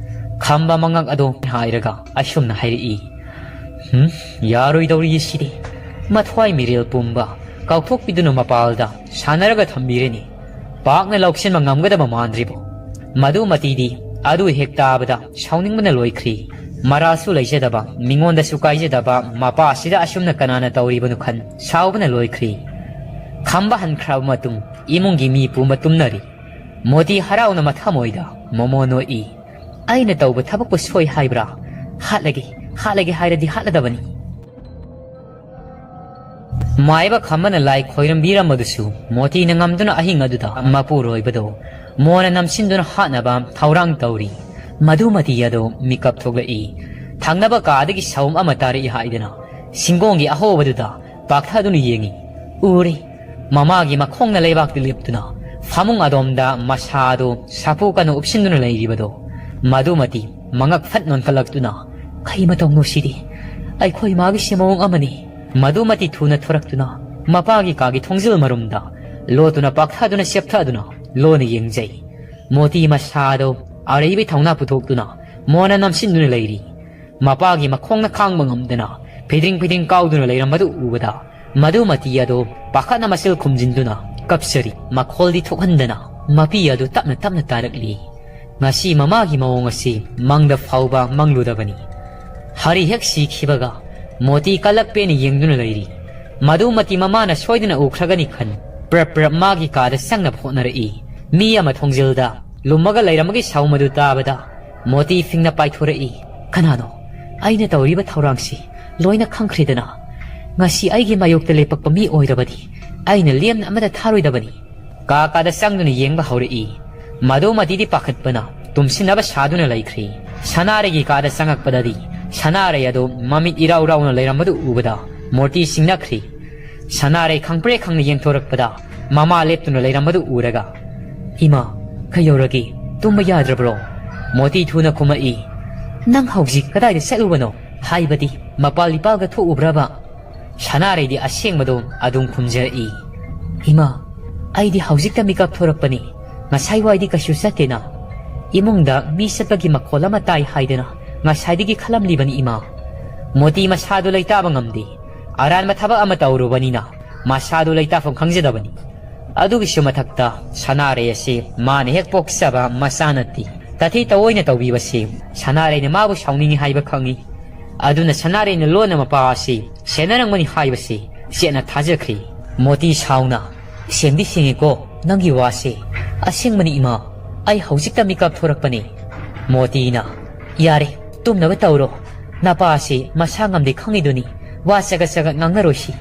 ꯈꯝꯕ ꯃꯉꯛ ꯑꯗꯣ ꯍꯥꯏꯔꯒ ꯑꯁꯨꯝꯅ ꯍꯥꯏꯔꯛꯏ, "ꯍꯨꯝ, ꯌꯥꯔꯣꯏꯗꯧꯔꯤ ꯁꯤꯗꯤ꯫ ꯃꯊ꯭ꯋꯥꯏ ꯃꯤꯔꯦꯜ ꯄꯨꯝꯕ ꯀꯥꯎꯊꯣꯛꯄꯤꯗꯨꯅ ꯃꯄꯥꯜꯗ ꯁꯥꯟꯅꯔꯒ ꯊꯝꯕꯤꯔꯦꯅꯦ꯫ ꯄꯥꯛꯅ ꯂꯧꯁꯤꯟꯕ ꯉꯝꯒꯗꯕ ꯃꯥꯟꯗ꯭ꯔꯤꯕꯣ?" ꯃꯗꯨ ꯃꯇꯤꯗꯤ ꯑꯗꯨ ꯍꯦꯛ ꯇꯥꯕꯗ ꯁꯥꯎꯅꯤꯡꯕꯅ ꯂꯣꯏꯈ꯭ꯔꯤ꯫ ꯃꯔꯥꯜꯁꯨ ꯂꯩꯖꯗꯕ, ꯃꯤꯉꯣꯟꯗꯁꯨ ꯀꯥꯏꯖꯗꯕ ꯃꯄꯥꯁꯤꯗ ꯑꯁꯨꯝꯅ ꯀꯅꯥꯅ ꯇꯧꯔꯤꯕꯅꯣ ꯈꯟ ꯁꯥꯎꯕꯅ ꯂꯣꯏꯈ꯭ꯔꯤ꯫ ꯈꯝꯕ ꯍꯟꯈ꯭ꯔꯕ ꯃꯇꯨꯡ ꯏꯃꯨꯡꯒꯤ ꯃꯤ ꯄꯨꯝꯕ ꯇꯨꯝꯅꯔꯤ꯫ ꯃꯣꯇꯤ ꯍꯔꯥꯎꯅ ꯃꯊꯃꯣꯏꯗ ꯃꯣꯃꯣ ꯅꯣꯛꯏ꯫ "ꯑꯩꯅ ꯇꯧꯕ ꯊꯕꯛꯄꯨ ꯁꯣꯏ ꯍꯥꯏꯕ꯭ꯔꯥ? ꯍꯥꯠꯂꯒꯦ, ꯍꯥꯠꯂꯒꯦ ꯍꯥꯏꯔꯗꯤ ꯍꯥꯠꯂꯗꯕꯅꯤ꯫" ꯃꯥꯏꯕ ꯈꯝꯕꯅ ꯂꯥꯏ ꯈꯣꯏꯔꯝꯕꯤꯔꯝꯕꯗꯨꯁꯨ ꯃꯣꯇꯤꯅ ꯉꯝꯗꯨꯅ ꯑꯍꯤꯡ ꯑꯗꯨꯗ ꯃꯄꯨꯔꯣꯏꯕꯗꯣ ꯃꯣꯟꯅ ꯅꯝꯁꯤꯟꯗꯨꯅ ꯍꯥꯠꯅꯕ ꯊꯧꯔꯥꯡ ꯇꯧꯔꯤ꯫ ꯃꯗꯨꯃꯇꯤ ꯑꯗꯣ ꯃꯤꯀꯞ ꯊꯣꯛꯂꯛꯏ꯫ ꯊꯪꯅꯕ ꯀꯥꯗꯒꯤ ꯁꯥꯎꯝ ꯑꯃ ꯇꯥꯔꯛꯏ ꯍꯥꯏꯗꯅ ꯁꯤꯡꯒꯣꯡꯒꯤ ꯑꯍꯣꯕꯗꯨꯗ ꯄꯥꯛꯊꯗꯨꯅ ꯌꯦꯡꯉꯤ꯫ ꯎꯔꯦ꯫ ꯃꯃꯥꯒꯤ ꯃꯈꯣꯡꯅ ꯂꯩꯕꯥꯛꯇ ꯂꯦꯞꯇꯨꯅ ꯐꯃꯨꯡ ꯑꯗꯣꯝꯗ ꯃꯁꯥꯗꯣ ꯁꯥꯐꯨ ꯀꯟꯅ ꯎꯞꯁꯤꯟꯗꯨꯅ ꯂꯩꯔꯤꯕꯗꯣ꯫ ꯃꯗꯨꯃꯇꯤ ꯃꯉꯛ ꯐꯠ ꯅꯣꯟꯈꯠꯂꯛꯇꯨꯅ, "ꯀꯩ ꯃꯇꯧꯅꯣ ꯁꯤꯗꯤ? ꯑꯩꯈꯣꯏ ꯃꯥꯒꯤꯁꯦ ꯃꯑꯣꯡ ꯑꯃꯅꯤ꯫" ꯃꯗꯨꯃꯇꯤ ꯊꯨꯅ ꯊꯣꯔꯛꯇꯨꯅ ꯃꯄꯥꯒꯤ ꯀꯥꯒꯤ ꯊꯣꯡꯖꯤꯜ ꯃꯔꯨꯝꯗ ꯂꯣꯠꯇꯨꯅ ꯄꯥꯛꯊꯗꯨꯅ ꯆꯦꯞꯊꯗꯨꯅ ꯂꯣꯟꯅ ꯌꯦꯡꯖꯩ꯫ ꯃꯣꯇꯤ ꯃꯁꯥꯗꯣ ꯑꯔꯩꯕ ꯊꯧꯅꯥ ꯄꯨꯊꯣꯛꯇꯨꯅ ꯃꯣꯟꯅ ꯅꯝꯁꯤꯟꯗꯨꯅ ꯂꯩꯔꯤ꯫ ꯃꯄꯥꯒꯤ ꯃꯈꯣꯡꯅ ꯈꯥꯡꯕ ꯉꯝꯗꯅ ꯐꯤꯗ꯭ꯔꯤꯡ ꯐꯤꯗ꯭ꯔꯤꯡ ꯀꯥꯎꯗꯨꯅ ꯂꯩꯔꯝꯕꯗꯨ ꯎꯕꯗ ꯃꯗꯨ ꯃꯇꯤ ꯑꯗꯣ ꯄꯥꯈꯠꯅ ꯃꯁꯤꯜ ꯈꯨꯝꯖꯤꯟꯗꯨꯅ ꯀꯞꯆꯔꯤ꯫ ꯃꯈꯣꯜꯗꯤ ꯊꯣꯛꯍꯟꯗꯅ ꯃꯄꯤ ꯑꯗꯨ ꯇꯞꯅ ꯇꯞꯅ ꯇꯥꯔꯛꯂꯤ꯫ ꯉꯁꯤ ꯃꯃꯥꯒꯤ ꯃꯑꯣꯡ ꯑꯁꯤ ꯃꯪꯗ ꯐꯥꯎꯕ ꯃꯪꯂꯨꯗꯕꯅꯤ꯫ ꯍꯔꯤ ꯍꯦꯛ ꯁꯤꯈꯤꯕꯒ ꯃꯣꯇꯤ ꯀꯜꯂꯛꯄꯦꯅ ꯌꯦꯡꯗꯨꯅ ꯂꯩꯔꯤ꯫ ꯃꯗꯨꯃꯇꯤ ꯃꯃꯥꯅ ꯁꯣꯏꯗꯅ ꯎꯈ꯭ꯔꯒꯅꯤ ꯈꯟ ꯄ꯭ꯔꯞ ꯄ꯭ꯔꯞ ꯃꯥꯒꯤ ꯀꯥꯗ ꯆꯪꯅꯕ ꯍꯣꯠꯅꯔꯛꯏ꯫ ꯃꯤ ꯑꯃ ꯊꯣꯡꯖꯤꯜꯗ ꯂꯨꯝꯃꯒ ꯂꯩꯔꯝꯕꯒꯤ ꯁꯥꯎ ꯃꯗꯨ ꯇꯥꯕꯗ ꯃꯣꯇꯤ ꯐꯤꯡꯅ ꯄꯥꯏꯊꯣꯔꯛꯏ꯫ "ꯀꯅꯥꯅꯣ? ꯑꯩꯅ ꯇꯧꯔꯤꯕ ꯊꯧꯔꯥꯡꯁꯤ ꯂꯣꯏꯅ ꯈꯪꯈ꯭ꯔꯦꯗꯅ꯫ ꯉꯁꯤ ꯑꯩꯒꯤ ꯃꯥꯌꯣꯛꯇ ꯂꯦꯞꯄꯛꯄ ꯃꯤ ꯑꯣꯏꯔꯕꯗꯤ ꯑꯩꯅ ꯂꯦꯝꯅ ꯑꯃꯠꯇ ꯊꯥꯔꯣꯏꯗꯕꯅꯤ꯫" ꯀꯥ ꯀꯥꯗ ꯆꯪꯗꯨꯅ ꯌꯦꯡꯕ ꯍꯧꯔꯛꯏ꯫ ꯃꯗꯨꯃꯇꯤꯗꯤ ꯄꯥꯈꯠꯄꯅ ꯇꯨꯝꯁꯤꯟꯅꯕ ꯁꯥꯗꯨꯅ ꯂꯩꯈ꯭ꯔꯤ꯫ ꯁꯅꯥꯔꯩꯒꯤ ꯀꯥꯗ ꯆꯪꯉꯛꯄꯗꯗꯤ ꯁꯅꯥꯔꯩ ꯑꯗꯨ ꯃꯃꯤꯠ ꯏꯔꯥꯎ ꯔꯥꯎꯅ ꯂꯩꯔꯝꯕꯗꯨ ꯎꯕꯗ ꯃꯣꯇꯤ ꯁꯤꯡꯅꯈ꯭ꯔꯤ꯫ ꯁꯅꯥꯔꯩ ꯈꯪꯄ꯭ꯔꯦꯛ ꯈꯪꯅ ꯌꯦꯡꯊꯣꯔꯛꯄꯗ ꯃꯃꯥ ꯂꯦꯞꯇꯨꯅ ꯂꯩꯔꯝꯕꯗꯨ ꯎꯔꯒ, "ꯏꯃꯥ, ꯀꯩꯗꯧꯔꯒꯦ? ꯇꯨꯝꯕ ꯌꯥꯗ꯭ꯔꯕ꯭ꯔꯣ?" ꯃꯣꯇꯤ ꯊꯨꯅ ꯈꯨꯝꯃꯛꯏ, "ꯅꯪ ꯍꯧꯖꯤꯛ ꯀꯗꯥꯏꯗ ꯆꯠꯂꯨꯕꯅꯣ? ꯍꯥꯏꯕꯗꯤ ꯃꯄꯥꯜ ꯏꯄꯥꯜꯒ ꯊꯣꯛꯎꯕ꯭ꯔꯕ?" ꯁꯅꯥꯔꯩꯗꯤ ꯑꯁꯦꯡꯕꯗꯣ ꯑꯗꯨꯝ ꯈꯨꯝꯖꯔꯛꯏ, "ꯏꯃꯥ, ꯑꯩꯗꯤ ꯍꯧꯖꯤꯛꯇ ꯃꯤꯀꯞ ꯊꯣꯔꯛꯄꯅꯤ꯫ ꯉꯁꯥꯏ ꯋꯥꯏꯗꯤ ꯀꯩꯁꯨ ꯆꯠꯇꯦꯅ꯫ ꯏꯃꯨꯡꯗ ꯃꯤ ꯆꯠꯄꯒꯤ ꯃꯈꯣꯜ ꯑꯃ ꯇꯥꯏ ꯍꯥꯏꯗꯅ ꯉꯁꯥꯏꯗꯒꯤ ꯈꯜꯂꯝꯂꯤꯕꯅꯤ, ꯏꯃꯥ꯫" ꯃꯣꯇꯤ ꯃꯁꯥꯗꯨ ꯂꯩꯇꯥꯕ ꯉꯝꯗꯦ꯫ ꯑꯔꯥꯟꯕ ꯊꯕꯛ ꯑꯃ ꯇꯧꯔꯨꯕꯅꯤꯅ ꯃꯁꯥꯗꯨ ꯂꯩꯇꯥꯐꯝ ꯈꯪꯖꯗꯕꯅꯤ꯫ ꯑꯗꯨꯒꯤꯁꯨ ꯃꯊꯛꯇ ꯁꯅꯥꯔꯩ ꯑꯁꯤ ꯃꯥꯅ ꯍꯦꯛ ꯄꯣꯛꯆꯕ ꯃꯆꯥ ꯅꯠꯇꯦ꯫ ꯇꯥꯊꯤ ꯇꯑꯣꯏꯅ ꯇꯧꯕꯤꯕꯁꯤ ꯁꯅꯥꯔꯩꯅ ꯃꯥꯕꯨ ꯁꯥꯎꯅꯤꯡꯏ ꯍꯥꯏꯕ ꯈꯪꯏ꯫ ꯑꯗꯨꯅ ꯁꯅꯥꯔꯩꯅ ꯂꯣꯟꯅ ꯃꯄꯥ ꯑꯁꯤ ꯁꯦꯟꯅꯔꯝꯒꯅꯤ ꯍꯥꯏꯕꯁꯤ ꯆꯦꯠꯅ ꯊꯥꯖꯈ꯭ꯔꯤ꯫ ꯃꯣꯇꯤ ꯁꯥꯎꯅ, "ꯁꯦꯡꯗꯤ ꯁꯦꯡꯉꯦꯀꯣ ꯅꯪꯒꯤ ꯋꯥꯁꯦ꯫ ꯑꯁꯦꯡꯕꯅꯤ ꯏꯃꯥ, ꯑꯩ ꯍꯧꯖꯤꯛꯇ ꯃꯤꯀꯞ ꯊꯣꯔꯛꯄꯅꯤ꯫" ꯃꯣꯇꯤꯅ, "ꯌꯥꯔꯦ, ꯇꯨꯝꯅꯕ ꯇꯧꯔꯣ꯫ ꯅꯄꯥꯁꯤ ꯃꯁꯥ ꯉꯝꯗꯦ ꯈꯪꯉꯤꯗꯨꯅꯤ, ꯋꯥ ꯆꯒꯠ ꯆꯒꯠ ꯉꯥꯡꯅꯔꯣꯏꯁꯤ꯫"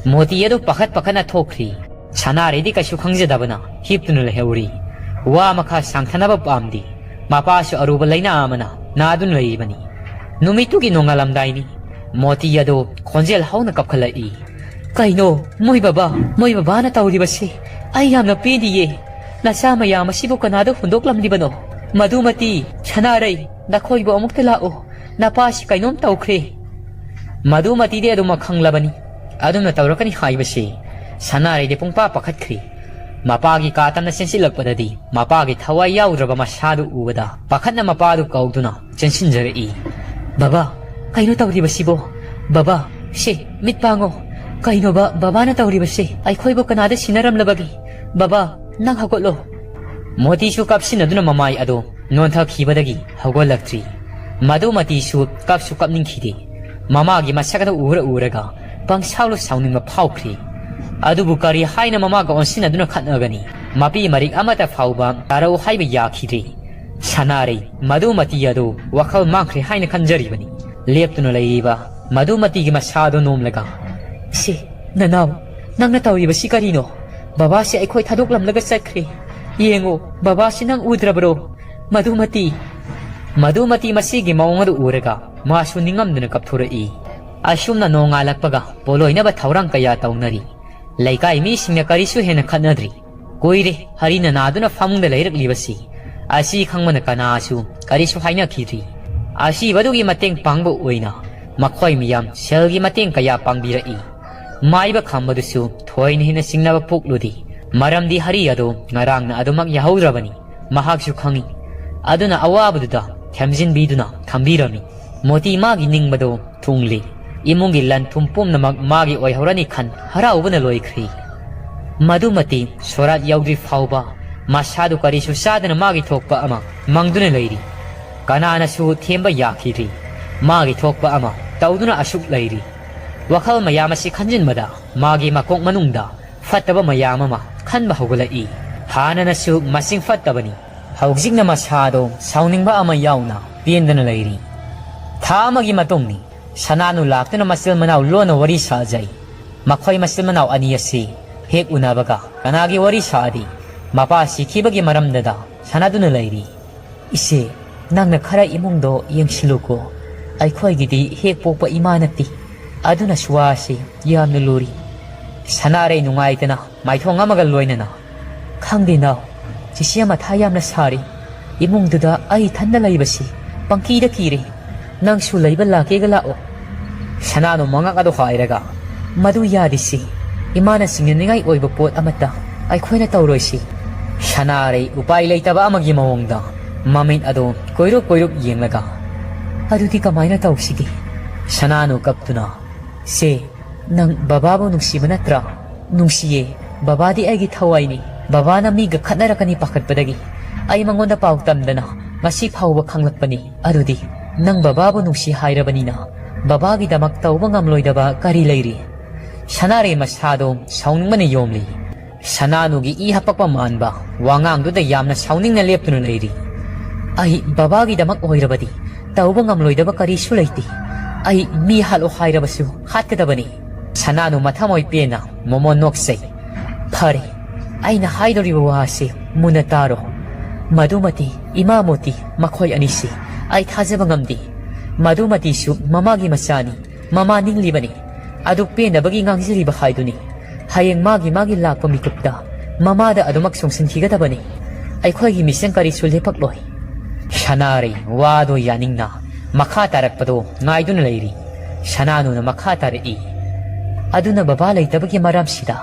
ꯃꯣꯇꯤ ꯑꯗꯨ ꯄꯥꯈꯠ ꯄꯥꯈꯠꯅ ꯊꯣꯛꯈ꯭ꯔꯤ꯫ ꯁꯅꯥꯔꯩꯗꯤ ꯀꯩꯁꯨ ꯈꯪꯖꯗꯕꯅ ꯍꯤꯞꯇꯨꯅ ꯂꯩꯍꯧꯔꯤ꯫ ꯋꯥ ꯃꯈꯥ ꯁꯥꯡꯊꯅꯕ ꯄꯥꯝꯗꯦ꯫ ꯃꯄꯥꯁꯨ ꯑꯔꯨꯕ ꯂꯥꯏꯅꯥ ꯑꯃꯅ ꯅꯥꯗꯨꯅ ꯂꯩꯔꯤꯕꯅꯤ꯫ ꯅꯨꯃꯤꯠꯇꯨꯒꯤ ꯅꯣꯡꯉꯥꯜꯂꯝꯗꯥꯏꯅꯤ꯫ ꯃꯣꯇꯤ ꯑꯗꯨ ꯈꯣꯟꯖꯦꯜ ꯍꯧꯅ ꯀꯞꯈꯠꯂꯛꯏ꯫ "ꯀꯩꯅꯣ? ꯃꯣꯏ ꯕꯕꯥ, ꯃꯣꯏ ꯕꯕꯥꯅ ꯇꯧꯔꯤꯕꯁꯤ? ꯑꯩ ꯌꯥꯝꯅ ꯄꯦꯟꯗꯤꯌꯦ꯫ ꯅꯆꯥ ꯃꯌꯥꯝ ꯑꯁꯤꯕꯨ ꯀꯅꯥꯗ ꯍꯨꯟꯗꯣꯛꯂꯝꯂꯤꯕꯅꯣ? ꯃꯗꯨꯃꯇꯤ, ꯁꯅꯥꯔꯩ, ꯅꯈꯣꯏꯕꯨ ꯑꯃꯨꯛꯇ ꯂꯥꯛꯑꯣ꯫ ꯅꯄꯥꯁꯤ ꯀꯩꯅꯣꯝ ꯇꯧꯈ꯭ꯔꯦ꯫" ꯃꯗꯨꯃꯇꯤꯗꯤ ꯑꯗꯨꯃꯛ ꯈꯪꯂꯕꯅꯤ꯫ ꯑꯗꯨꯝꯅ ꯇꯧꯔꯛꯀꯅꯤ ꯍꯥꯏꯕꯁꯤ ꯁꯅꯥꯔꯩꯗꯤ ꯄꯨꯡꯄꯥ ꯄꯥꯈꯠꯈ꯭ꯔꯤ꯫ ꯃꯄꯥꯒꯤ ꯀꯥ ꯇꯝꯅ ꯆꯦꯟꯁꯤꯜꯂꯛꯄꯗꯗꯤ ꯃꯄꯥꯒꯤ ꯊꯋꯥꯏ ꯌꯥꯎꯗ꯭ꯔꯕ ꯃꯁꯥꯗꯨ ꯎꯕꯗ ꯄꯥꯈꯠꯅ ꯃꯄꯥꯗꯨ ꯀꯧꯗꯨꯅ ꯆꯦꯟꯁꯤꯟꯖꯔꯛꯏ꯫ "ꯕꯕꯥ, ꯀꯩꯅꯣ ꯇꯧꯔꯤꯕꯁꯤꯕꯣ? ꯕꯕꯥ, ꯁꯦ, ꯃꯤꯠ ꯄꯥꯡꯉꯣ꯫ ꯀꯩꯅꯣꯕ ꯕꯕꯥꯅ ꯇꯧꯔꯤꯕꯁꯦ? ꯑꯩꯈꯣꯏꯕꯨ ꯀꯅꯥꯗ ꯁꯤꯟꯅꯔꯝꯂꯕꯒꯦ? ꯕꯕꯥ, ꯅꯪ ꯍꯧꯒꯠꯂꯣ꯫" ꯃꯣꯇꯤꯁꯨ ꯀꯞꯁꯤꯟꯅꯗꯨꯅ ꯃꯃꯥꯏ ꯑꯗꯨ ꯅꯣꯟꯊꯈꯤꯕꯗꯒꯤ ꯍꯧꯒꯠꯂꯛꯇ꯭ꯔꯤ꯫ ꯃꯗꯨꯃꯇꯤꯁꯨ ꯀꯞꯁꯨ ꯀꯞꯅꯤꯡꯈꯤꯗꯦ꯫ ꯃꯃꯥꯒꯤ ꯃꯁꯛ ꯑꯗꯨ ꯎꯔ ꯎꯔꯒ ꯄꯪꯁꯥꯎꯗ ꯁꯥꯎꯅꯤꯡꯕ ꯐꯥꯎꯈ꯭ꯔꯤ꯫ ꯑꯗꯨꯕꯨ ꯀꯔꯤ ꯍꯥꯏꯅ ꯃꯃꯥꯒ ꯑꯣꯟꯁꯤꯟꯅꯗꯨꯅ ꯈꯠꯅꯒꯅꯤ? ꯃꯄꯤ ꯃꯔꯤꯛ ꯑꯃꯠꯇ ꯐꯥꯎꯕ ꯇꯥꯔꯛꯎ ꯍꯥꯏꯕ ꯌꯥꯈꯤꯗ꯭ꯔꯤ꯫ ꯁꯅꯥꯔꯩ, ꯃꯗꯨꯃꯇꯤ ꯑꯗꯨ ꯋꯥꯈꯜ ꯃꯥꯡꯈ꯭ꯔꯦ ꯍꯥꯏꯅ ꯈꯟꯖꯔꯤꯕꯅꯤ꯫ ꯂꯦꯞꯇꯨꯅ ꯂꯩꯔꯤꯕ ꯃꯗꯨꯃꯇꯤꯒꯤ ꯃꯁꯥꯗꯨ ꯅꯣꯝꯂꯒ, "ꯁꯤ, ꯅꯅꯥꯎ, ꯅꯪꯅ ꯇꯧꯔꯤꯕꯁꯤ ꯀꯔꯤꯅꯣ? "ꯕꯕꯥꯁꯤ ꯑꯩꯈꯣꯏ ꯊꯥꯗꯣꯛꯂꯝꯂꯒ ꯆꯠꯈ꯭ꯔꯦ꯫ ꯌꯦꯡꯉꯨ, ꯕꯕꯥꯁꯤ ꯅꯪ ꯎꯗ꯭ꯔꯕ꯭ꯔꯣ?" ꯃꯗꯨꯃꯇꯤ, ꯃꯗꯨꯃꯇꯤ ꯃꯁꯤꯒꯤ ꯃꯑꯣꯡ ꯑꯗꯨ ꯎꯔꯒ ꯃꯥꯁꯨ ꯅꯤꯡꯉꯝꯗꯅ ꯀꯞꯊꯣꯔꯛꯏ꯫ ꯑꯁꯨꯝꯅ ꯅꯣꯡꯉꯥꯜꯂꯛꯄꯒ ꯄꯣꯂꯣꯏꯅꯕ ꯊꯧꯔꯥꯡ ꯀꯌꯥ ꯇꯧꯅꯔꯤ꯫ ꯂꯩꯀꯥꯏ ꯃꯤꯁꯤꯡꯅ ꯀꯔꯤꯁꯨ ꯍꯦꯟꯅ ꯈꯠꯅꯗ꯭ꯔꯤ꯫ ꯀꯨꯏꯔꯦ ꯍꯔꯤꯅ ꯅꯥꯗꯨꯅ ꯐꯃꯨꯡꯗ ꯂꯩꯔꯛꯂꯤꯕꯁꯤ꯫ ꯑꯁꯤ ꯈꯪꯕꯅ ꯀꯅꯥꯁꯨ ꯀꯔꯤꯁꯨ ꯍꯥꯏꯅꯈꯤꯗ꯭ꯔꯤ꯫ ꯑꯁꯤꯕꯗꯨꯒꯤ ꯃꯇꯦꯡ ꯄꯥꯡꯕ ꯑꯣꯏꯅ ꯃꯈꯣꯏ ꯃꯤꯌꯥꯝ ꯁꯦꯜꯒꯤ ꯃꯇꯦꯡ ꯀꯌꯥ ꯄꯥꯡꯕꯤꯔꯛꯏ꯫ ꯃꯥꯏꯕ ꯈꯝꯕꯗꯨꯁꯨ ꯊꯣꯏꯅ ꯍꯦꯟꯅ ꯆꯤꯡꯅꯕ ꯄꯣꯛꯂꯨꯗꯦ꯫ ꯃꯔꯝꯗꯤ ꯍꯔꯤ ꯑꯗꯨ ꯉꯔꯥꯡꯅ ꯑꯗꯨꯃꯛ ꯌꯥꯍꯧꯗ꯭ꯔꯕꯅꯤ꯫ ꯃꯍꯥꯛꯁꯨ ꯈꯪꯏ꯫ ꯑꯗꯨꯅ ꯑꯋꯥꯕꯗꯨꯗ ꯊꯦꯝꯖꯤꯟꯕꯤꯗꯨꯅ ꯊꯝꯕꯤꯔꯝꯃꯤ꯫ ꯃꯣꯇꯤ ꯃꯥꯒꯤ ꯅꯤꯡꯕꯗꯣ ꯊꯨꯡꯂꯤ꯫ ꯏꯃꯨꯡꯒꯤ ꯂꯟ ꯊꯨꯝ ꯄꯨꯝꯅꯃꯛ ꯃꯥꯒꯤ ꯑꯣꯏꯍꯧꯔꯅꯤ ꯈꯟ ꯍꯔꯥꯎꯕꯅ ꯂꯣꯏꯈ꯭ꯔꯤ꯫ ꯃꯗꯨꯃꯇꯤ ꯁꯣꯔꯥꯠ ꯌꯧꯗ꯭ꯔꯤ ꯐꯥꯎꯕ ꯃꯁꯥꯗꯨ ꯀꯔꯤꯁꯨ ꯆꯥꯗꯅ ꯃꯥꯒꯤ ꯊꯣꯛꯄ ꯑꯃ ꯃꯪꯗꯨꯅ ꯂꯩꯔꯤ꯫ ꯀꯅꯥꯅꯁꯨ ꯊꯦꯝꯕ ꯌꯥꯈꯤꯗ꯭ꯔꯤ꯫ ꯃꯥꯒꯤ ꯊꯣꯛꯄ ꯑꯃ ꯇꯧꯗꯨꯅ ꯑꯁꯨꯛ ꯂꯩꯔꯤ꯫ ꯋꯥꯈꯜ ꯃꯌꯥꯝ ꯑꯁꯤ ꯈꯟꯖꯤꯟꯕꯗ ꯃꯥꯒꯤ ꯃꯀꯣꯛ ꯃꯅꯨꯡꯗ ꯐꯠꯇꯕ ꯃꯌꯥꯝ ꯑꯃ ꯈꯟꯕ ꯍꯧꯒꯠꯂꯛꯏ꯫ ꯍꯥꯟꯅꯅꯁꯨ ꯃꯁꯤꯡ ꯐꯠꯇꯕꯅꯤ, ꯍꯧꯖꯤꯛꯅ ꯃꯁꯥꯗꯣ ꯁꯥꯎꯅꯤꯡꯕ ꯑꯃ ꯌꯥꯎꯅ ꯄꯦꯟꯗꯅ ꯂꯩꯔꯤ꯫ ꯊꯥ ꯑꯃꯒꯤ ꯃꯇꯨꯡꯅꯤ꯫ ꯁꯅꯥꯅꯨ ꯂꯥꯛꯇꯨꯅ ꯃꯆꯤꯜ ꯃꯅꯥꯎ ꯂꯣꯟꯅ ꯋꯥꯔꯤ ꯁꯥꯖꯩ꯫ ꯃꯈꯣꯏ ꯃꯆꯤꯜ ꯃꯅꯥꯎ ꯑꯅꯤ ꯑꯁꯤ ꯍꯦꯛ ꯎꯅꯕꯒ ꯀꯅꯥꯒꯤ ꯋꯥꯔꯤ ꯁꯥꯗꯤ ꯃꯄꯥ ꯁꯤꯈꯤꯕꯒꯤ ꯃꯔꯝꯗꯗ ꯁꯥꯟꯅꯗꯨꯅ ꯂꯩꯔꯤ꯫ "ꯏꯆꯦ, ꯅꯪꯅ ꯈꯔ ꯏꯃꯨꯡꯗꯣ ꯌꯦꯡꯁꯤꯜꯂꯨꯀꯣ꯫ ꯑꯩꯈꯣꯏꯒꯤꯗꯤ ꯍꯦꯛ ꯄꯣꯛꯄ ꯏꯃꯥ ꯅꯠꯇꯦ꯫ ꯑꯗꯨꯅꯁꯨ ꯋꯥꯁꯤ ꯌꯥꯝꯅ ꯂꯨꯔꯤ꯫" ꯁꯅꯥꯔꯩ ꯅꯨꯡꯉꯥꯏꯇꯅ ꯃꯥꯏꯊꯣꯡ ꯑꯃꯒ ꯂꯣꯏꯅꯅ, "ꯈꯪꯗꯦ ꯅꯥꯎ, ꯆꯤꯆꯦ ꯃꯊꯥ ꯌꯥꯝꯅ ꯁꯥꯔꯤ꯫ ꯏꯃꯨꯡꯗꯨꯗ ꯑꯩ ꯏꯊꯟꯗ ꯂꯩꯕꯁꯤ ꯄꯪꯀꯤꯗ ꯀꯤꯔꯦ꯫ ꯅꯪꯁꯨ ꯂꯩꯕ ꯂꯥꯛꯀꯦꯒ ꯂꯥꯛꯑꯣ꯫" ꯁꯅꯥꯅꯨ ꯃꯉꯛ ꯑꯗꯨ ꯍꯥꯏꯔꯒ, "ꯃꯗꯨ ꯌꯥꯗꯤꯁꯤ꯫ ꯏꯃꯥꯅ ꯆꯤꯡꯅꯅꯤꯡꯉꯥꯏ ꯑꯣꯏꯕ ꯄꯣꯠ ꯑꯃꯠꯇ ꯑꯩꯈꯣꯏꯅ ꯇꯧꯔꯣꯏꯁꯤ꯫" ꯁꯅꯥꯔꯩ ꯎꯄꯥꯏ ꯂꯩꯇꯕ ꯑꯃꯒꯤ ꯃꯑꯣꯡꯗ ꯃꯃꯤꯠ ꯑꯗꯨ ꯀꯣꯏꯔꯨꯞ ꯀꯣꯏꯔꯨꯞ ꯌꯦꯡꯂꯒ, "ꯑꯗꯨꯗꯤ ꯀꯃꯥꯏꯅ ꯇꯧꯁꯤꯒꯦ?" ꯁꯅꯥꯅꯨ ꯀꯞꯇꯨꯅ, "ꯁꯦ, ꯅꯪ ꯕꯕꯥꯕꯨ ꯅꯨꯡꯁꯤꯕ ꯅꯠꯇ꯭ꯔꯥ?" "ꯅꯨꯡꯁꯤꯌꯦ꯫ ꯕꯕꯥꯗꯤ ꯑꯩꯒꯤ ꯊꯋꯥꯏꯅꯤ꯫ ꯕꯕꯥꯅ ꯃꯤꯒ ꯈꯠꯅꯔꯛꯀꯅꯤ ꯄꯥꯈꯠꯄꯗꯒꯤ ꯑꯩ ꯃꯉꯣꯟꯗ ꯄꯥꯎ ꯇꯝꯗꯅ ꯉꯁꯤ ꯐꯥꯎꯕ ꯈꯪꯂꯛꯄꯅꯤ꯫ ꯑꯗꯨꯗꯤ ꯅꯪ ꯕꯕꯥꯕꯨ ꯅꯨꯡꯁꯤ ꯍꯥꯏꯔꯕꯅꯤꯅ ꯕꯕꯥꯒꯤꯗꯃꯛ ꯇꯧꯕ ꯉꯝꯂꯣꯏꯗꯕ ꯀꯔꯤ ꯂꯩꯔꯤ?" ꯁꯅꯥꯔꯩ ꯃꯁꯥꯗꯣ ꯁꯥꯎꯅꯤꯡꯕꯅ ꯌꯣꯝꯂꯤ꯫ ꯁꯅꯥꯅꯨꯒꯤ ꯏ ꯍꯥꯄꯛꯄ ꯃꯥꯟꯕ ꯋꯥꯉꯥꯡꯗꯨꯗ ꯌꯥꯝꯅ ꯁꯥꯎꯅꯤꯡꯅ ꯂꯦꯞꯇꯨꯅ ꯂꯩꯔꯤ꯫ "ꯑꯩ ꯕꯕꯥꯒꯤꯗꯃꯛ ꯑꯣꯏꯔꯕꯗꯤ ꯇꯧꯕ ꯉꯝꯂꯣꯏꯗꯕ ꯀꯔꯤꯁꯨ ꯂꯩꯇꯦ꯫ ꯑꯩ ꯃꯤ ꯍꯥꯠꯂꯣ ꯍꯥꯏꯔꯕꯁꯨ ꯍꯥꯠꯀꯗꯕꯅꯤ꯫" ꯁꯅꯥꯅꯨ ꯃꯊꯃꯣꯏ ꯄꯦꯟꯅ ꯃꯣꯃꯣꯟ ꯅꯣꯛꯆꯩ꯫ ꯐꯔꯦ, ꯑꯩꯅ ꯍꯥꯏꯗꯧꯔꯤꯕ ꯋꯥ ꯑꯁꯤ ꯃꯨꯟꯅ ꯇꯥꯔꯣ꯫ ꯃꯗꯨꯃꯇꯤ, ꯏꯃꯥ ꯃꯣꯇꯤ, ꯃꯈꯣꯏ ꯑꯅꯤꯁꯤ ꯑꯩ ꯊꯥꯖꯕ ꯉꯝꯗꯦ꯫ ꯃꯗꯨꯃꯇꯤꯁꯨ ꯃꯃꯥꯒꯤ ꯃꯆꯥꯅꯤ, ꯃꯃꯥ ꯅꯤꯡꯂꯤꯕꯅꯤ꯫ ꯑꯗꯨ ꯄꯦꯟꯅꯕꯒꯤ ꯉꯥꯡꯖꯔꯤꯕ ꯍꯥꯏꯗꯨꯅꯤ꯫ ꯍꯌꯦꯡ ꯃꯥꯒꯤ ꯃꯥꯒꯤ ꯂꯥꯛꯄ ꯃꯤꯀꯨꯞꯇ ꯃꯃꯥꯗ ꯑꯗꯨꯃꯛ ꯆꯣꯡꯁꯤꯟꯈꯤꯒꯗꯕꯅꯤ꯫ ꯑꯩꯈꯣꯏꯒꯤ ꯃꯤꯁꯟ ꯀꯔꯤꯁꯨ ꯂꯦꯞꯄꯛꯂꯣꯏ꯫ ꯁꯅꯥꯔꯩ ꯋꯥꯗꯣ ꯌꯥꯅꯤꯡꯅ ꯃꯈꯥ ꯇꯥꯔꯛꯄꯗꯣ ꯉꯥꯏꯗꯨꯅ ꯂꯩꯔꯤ꯫ ꯁꯅꯥꯅꯨꯅ ꯃꯈꯥ ꯇꯥꯔꯛꯏ꯫ ꯑꯗꯨꯅ ꯕꯕꯥ ꯂꯩꯇꯕꯒꯤ ꯃꯔꯝꯁꯤꯗ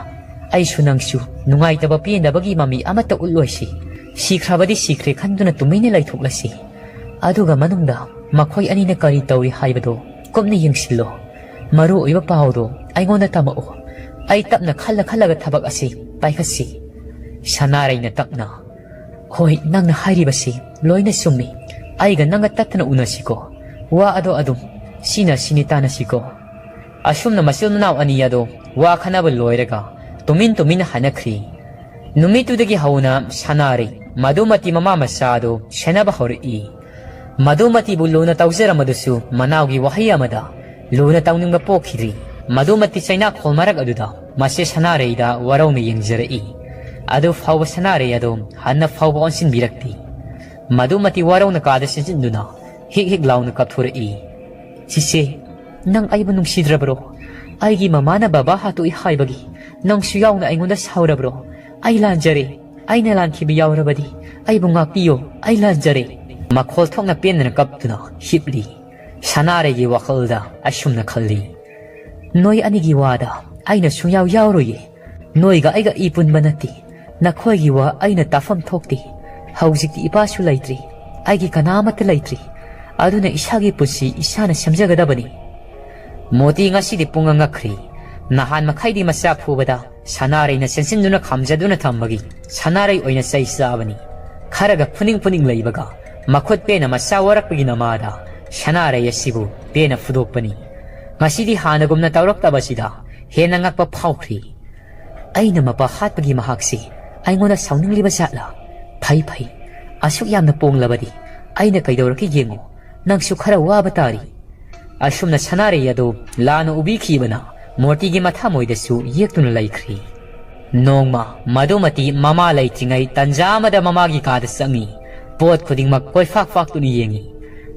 ꯑꯩꯁꯨ ꯅꯪꯁꯨ ꯅꯨꯡꯉꯥꯏꯇꯕ ꯄꯦꯟꯗꯕꯒꯤ ꯃꯃꯤ ꯑꯃꯠꯇ ꯎꯠꯂꯣꯏꯁꯤ꯫ ꯁꯤꯈ꯭ꯔꯕꯗꯤ ꯁꯤꯈ꯭ꯔꯦ ꯈꯟꯗꯨꯅ ꯇꯨꯃꯤꯟꯅ ꯂꯩꯊꯣꯛꯂꯁꯤ꯫ ꯑꯗꯨꯒ ꯃꯅꯨꯡꯗ ꯃꯈꯣꯏ ꯑꯅꯤꯅ ꯀꯔꯤ ꯇꯧꯔꯤ ꯍꯥꯏꯕꯗꯨ ꯀꯨꯞꯅ ꯌꯦꯡꯁꯤꯜꯂꯣ꯫ ꯃꯔꯨ ꯑꯣꯏꯕ ꯄꯥꯎꯗꯨ ꯑꯩꯉꯣꯟꯗ ꯇꯝꯃꯛꯎ꯫ ꯑꯩ ꯇꯞꯅ ꯈꯜꯂ ꯈꯜꯂꯒ ꯊꯕꯛ ꯑꯁꯤ ꯄꯥꯏꯈꯠꯁꯤ꯫ ꯁꯅꯥꯔꯩꯅ ꯇꯞꯅ, "ꯍꯣꯏ, ꯅꯪꯅ ꯍꯥꯏꯔꯤꯕꯁꯤ ꯂꯣꯏꯅ ꯆꯨꯝꯃꯤ꯫ ꯑꯩꯒ ꯅꯪꯒ ꯇꯠꯇꯅ ꯎꯅꯁꯤꯀꯣ꯫ ꯋꯥ ꯑꯗꯣ ꯑꯗꯨꯝ ꯁꯤꯅ ꯁꯤꯅꯤ ꯇꯥꯅꯁꯤꯀꯣ꯫" ꯑꯁꯨꯝꯅ ꯃꯆꯤꯟ ꯃꯅꯥꯎ ꯑꯅꯤ ꯑꯗꯣ ꯋꯥ ꯈꯟꯅꯕ ꯂꯣꯏꯔꯒ ꯇꯨꯃꯤꯟ ꯇꯨꯃꯤꯟꯅ ꯍꯥꯏꯅꯈ꯭ꯔꯤ꯫ ꯅꯨꯃꯤꯠꯇꯨꯗꯒꯤ ꯍꯧꯅ ꯁꯅꯥꯔꯩ ꯃꯗꯨꯃꯇꯤ ꯃꯃꯥ ꯃꯆꯥ ꯑꯗꯨ ꯁꯦꯟꯅꯕ ꯍꯧꯔꯛꯏ꯫ ꯃꯗꯨꯃꯇꯤꯕꯨ ꯂꯨꯅ ꯇꯧꯖꯔꯝꯕꯗꯨꯁꯨ ꯃꯅꯥꯎꯒꯤ ꯋꯥꯍꯩ ꯑꯃꯗ ꯂꯨꯅ ꯇꯧꯅꯤꯡꯕ ꯄꯣꯛꯈꯤꯗ꯭ꯔꯤ꯫ ꯃꯗꯨꯃꯇꯤ ꯆꯩꯅꯥꯈꯣꯜ ꯃꯔꯛ ꯑꯗꯨꯗ ꯃꯆꯦ ꯁꯅꯥꯔꯩꯗ ꯋꯥꯔꯧꯅ ꯌꯦꯡꯖꯔꯛꯏ꯫ ꯑꯗꯨ ꯐꯥꯎꯕ ꯁꯅꯥꯔꯩ ꯑꯗꯨ ꯍꯟꯅ ꯐꯥꯎꯕ ꯑꯣꯟꯁꯤꯟꯕꯤꯔꯛꯇꯦ꯫ ꯃꯗꯨꯃꯇꯤ ꯋꯥꯔꯧꯅ ꯀꯥꯗ ꯆꯦꯟꯁꯤꯟꯗꯨꯅ ꯍꯤꯛ ꯍꯤꯛ ꯂꯥꯎꯅ ꯀꯞꯊꯣꯔꯛꯏ꯫ "ꯆꯤꯆꯦ, ꯅꯪ ꯑꯩꯕꯨ ꯅꯨꯡꯁꯤꯗ꯭ꯔꯕ꯭ꯔꯣ? ꯑꯩꯒꯤ ꯃꯃꯥꯅ ꯕꯕꯥ ꯍꯥꯠꯇꯣꯛꯏ ꯍꯥꯏꯕꯒꯤ ꯅꯪꯁꯨ ꯌꯥꯎꯅ ꯑꯩꯉꯣꯟꯗ ꯁꯥꯎꯔꯕ꯭ꯔꯣ? ꯑꯩ ꯂꯥꯟꯖꯔꯦ꯫ ꯑꯩꯅ ꯂꯥꯟꯈꯤꯕ ꯌꯥꯎꯔꯕꯗꯤ ꯑꯩꯕꯨ ꯉꯥꯛꯄꯤꯌꯣ꯫ ꯑꯩ ꯂꯥꯟꯖꯔꯦ꯫" ꯃꯈꯣꯜ ꯊꯣꯛꯅ ꯄꯦꯟꯗꯅ ꯀꯞꯇꯨꯅ ꯍꯤꯞꯂꯤ꯫ ꯁꯅꯥꯔꯩꯒꯤ ꯋꯥꯈꯜꯗ ꯑꯁꯨꯝꯅ ꯈꯜꯂꯤ, "ꯅꯣꯏ ꯑꯅꯤꯒꯤ ꯋꯥꯗ ꯑꯩꯅ ꯁꯨꯡꯌꯥꯎ ꯌꯥꯎꯔꯣꯏꯌꯦ꯫ ꯅꯣꯏꯒ ꯑꯩꯒ ꯏ ꯄꯨꯟꯕ ꯅꯠꯇꯦ꯫ ꯅꯈꯣꯏꯒꯤ ꯋꯥ ꯑꯩꯅ ꯇꯥꯐꯝ ꯊꯣꯛꯇꯦ꯫ ꯍꯧꯖꯤꯛꯇꯤ ꯏꯄꯥꯁꯨ ꯂꯩꯇ꯭ꯔꯤ, ꯑꯩꯒꯤ ꯀꯅꯥ ꯑꯃꯠꯇ ꯂꯩꯇ꯭ꯔꯤ꯫ ꯑꯗꯨꯅ ꯏꯁꯥꯒꯤ ꯄꯨꯟꯁꯤ ꯏꯁꯥꯅ ꯁꯦꯝꯖꯒꯗꯕꯅꯤ꯫" ꯃꯣꯇꯤ ꯉꯁꯤꯗꯤ ꯄꯨꯡꯉꯛ ꯉꯛꯈ꯭ꯔꯤ꯫ ꯅꯍꯥꯟ ꯃꯈꯩꯗꯤ ꯃꯆꯥ ꯐꯨꯕꯗ ꯁꯅꯥꯔꯩꯅ ꯆꯦꯟꯁꯤꯟꯗꯨꯅ ꯈꯥꯝꯖꯗꯨꯅ ꯊꯝꯕꯒꯤ ꯁꯅꯥꯔꯩ ꯑꯣꯏꯅ ꯆꯩ ꯆꯥꯕꯅꯤ꯫ ꯈꯔꯒ ꯐꯨꯅꯤꯡ ꯐꯨꯅꯤꯡ ꯂꯩꯕꯒ ꯃꯈꯨꯠ ꯄꯦꯟꯅ ꯃꯆꯥ ꯋꯥꯔꯛꯄꯒꯤ ꯅꯃꯥꯗ ꯁꯅꯥꯔꯩ ꯑꯁꯤꯕꯨ ꯄꯦꯟꯅ ꯐꯨꯗꯣꯛꯄꯅꯤ꯫ ꯉꯁꯤꯗꯤ ꯍꯥꯟꯅꯒꯨꯝꯅ ꯇꯧꯔꯛꯇꯕꯁꯤꯗ ꯍꯦꯟꯅ ꯉꯛꯄ ꯐꯥꯎꯈ꯭ꯔꯤ꯫ "ꯑꯩꯅ ꯃꯄꯥ ꯍꯥꯠꯄꯒꯤ ꯃꯍꯥꯛꯁꯤ ꯑꯩꯉꯣꯟꯗ ꯁꯥꯎꯅꯤꯡꯂꯤꯕ ꯖꯥꯠꯂꯥ? ꯐꯩ, ꯐꯩ꯫ ꯑꯁꯨꯛ ꯌꯥꯝꯅ ꯄꯣꯡꯂꯕꯗꯤ ꯑꯩꯅ ꯀꯩꯗꯧꯔꯛꯀꯦ ꯌꯦꯡꯉꯨ꯫ ꯅꯪꯁꯨ ꯈꯔ ꯋꯥꯕ ꯇꯥꯔꯤ꯫" ꯑꯁꯨꯝꯅ ꯁꯅꯥꯔꯩ ꯑꯗꯨ ꯂꯥꯟꯅ ꯎꯕꯤꯈꯤꯕꯅ ꯃꯣꯇꯤꯒꯤ ꯃꯊꯃꯣꯏꯗꯁꯨ ꯌꯦꯛꯇꯨꯅ ꯂꯩꯈ꯭ꯔꯤ꯫ ꯅꯣꯡꯃ ꯃꯗꯨꯃꯇꯤ ꯃꯃꯥ ꯂꯩꯇ꯭ꯔꯤꯉꯩ ꯇꯟꯖꯥ ꯑꯃꯗ ꯃꯃꯥꯒꯤ ꯀꯥꯗ ꯆꯪꯉꯤ꯫ ꯄꯣꯠ ꯈꯨꯗꯤꯡꯃꯛ ꯀꯣꯏꯐꯥꯛ ꯐꯥꯛꯇꯨꯅ ꯌꯦꯡꯉꯤ꯫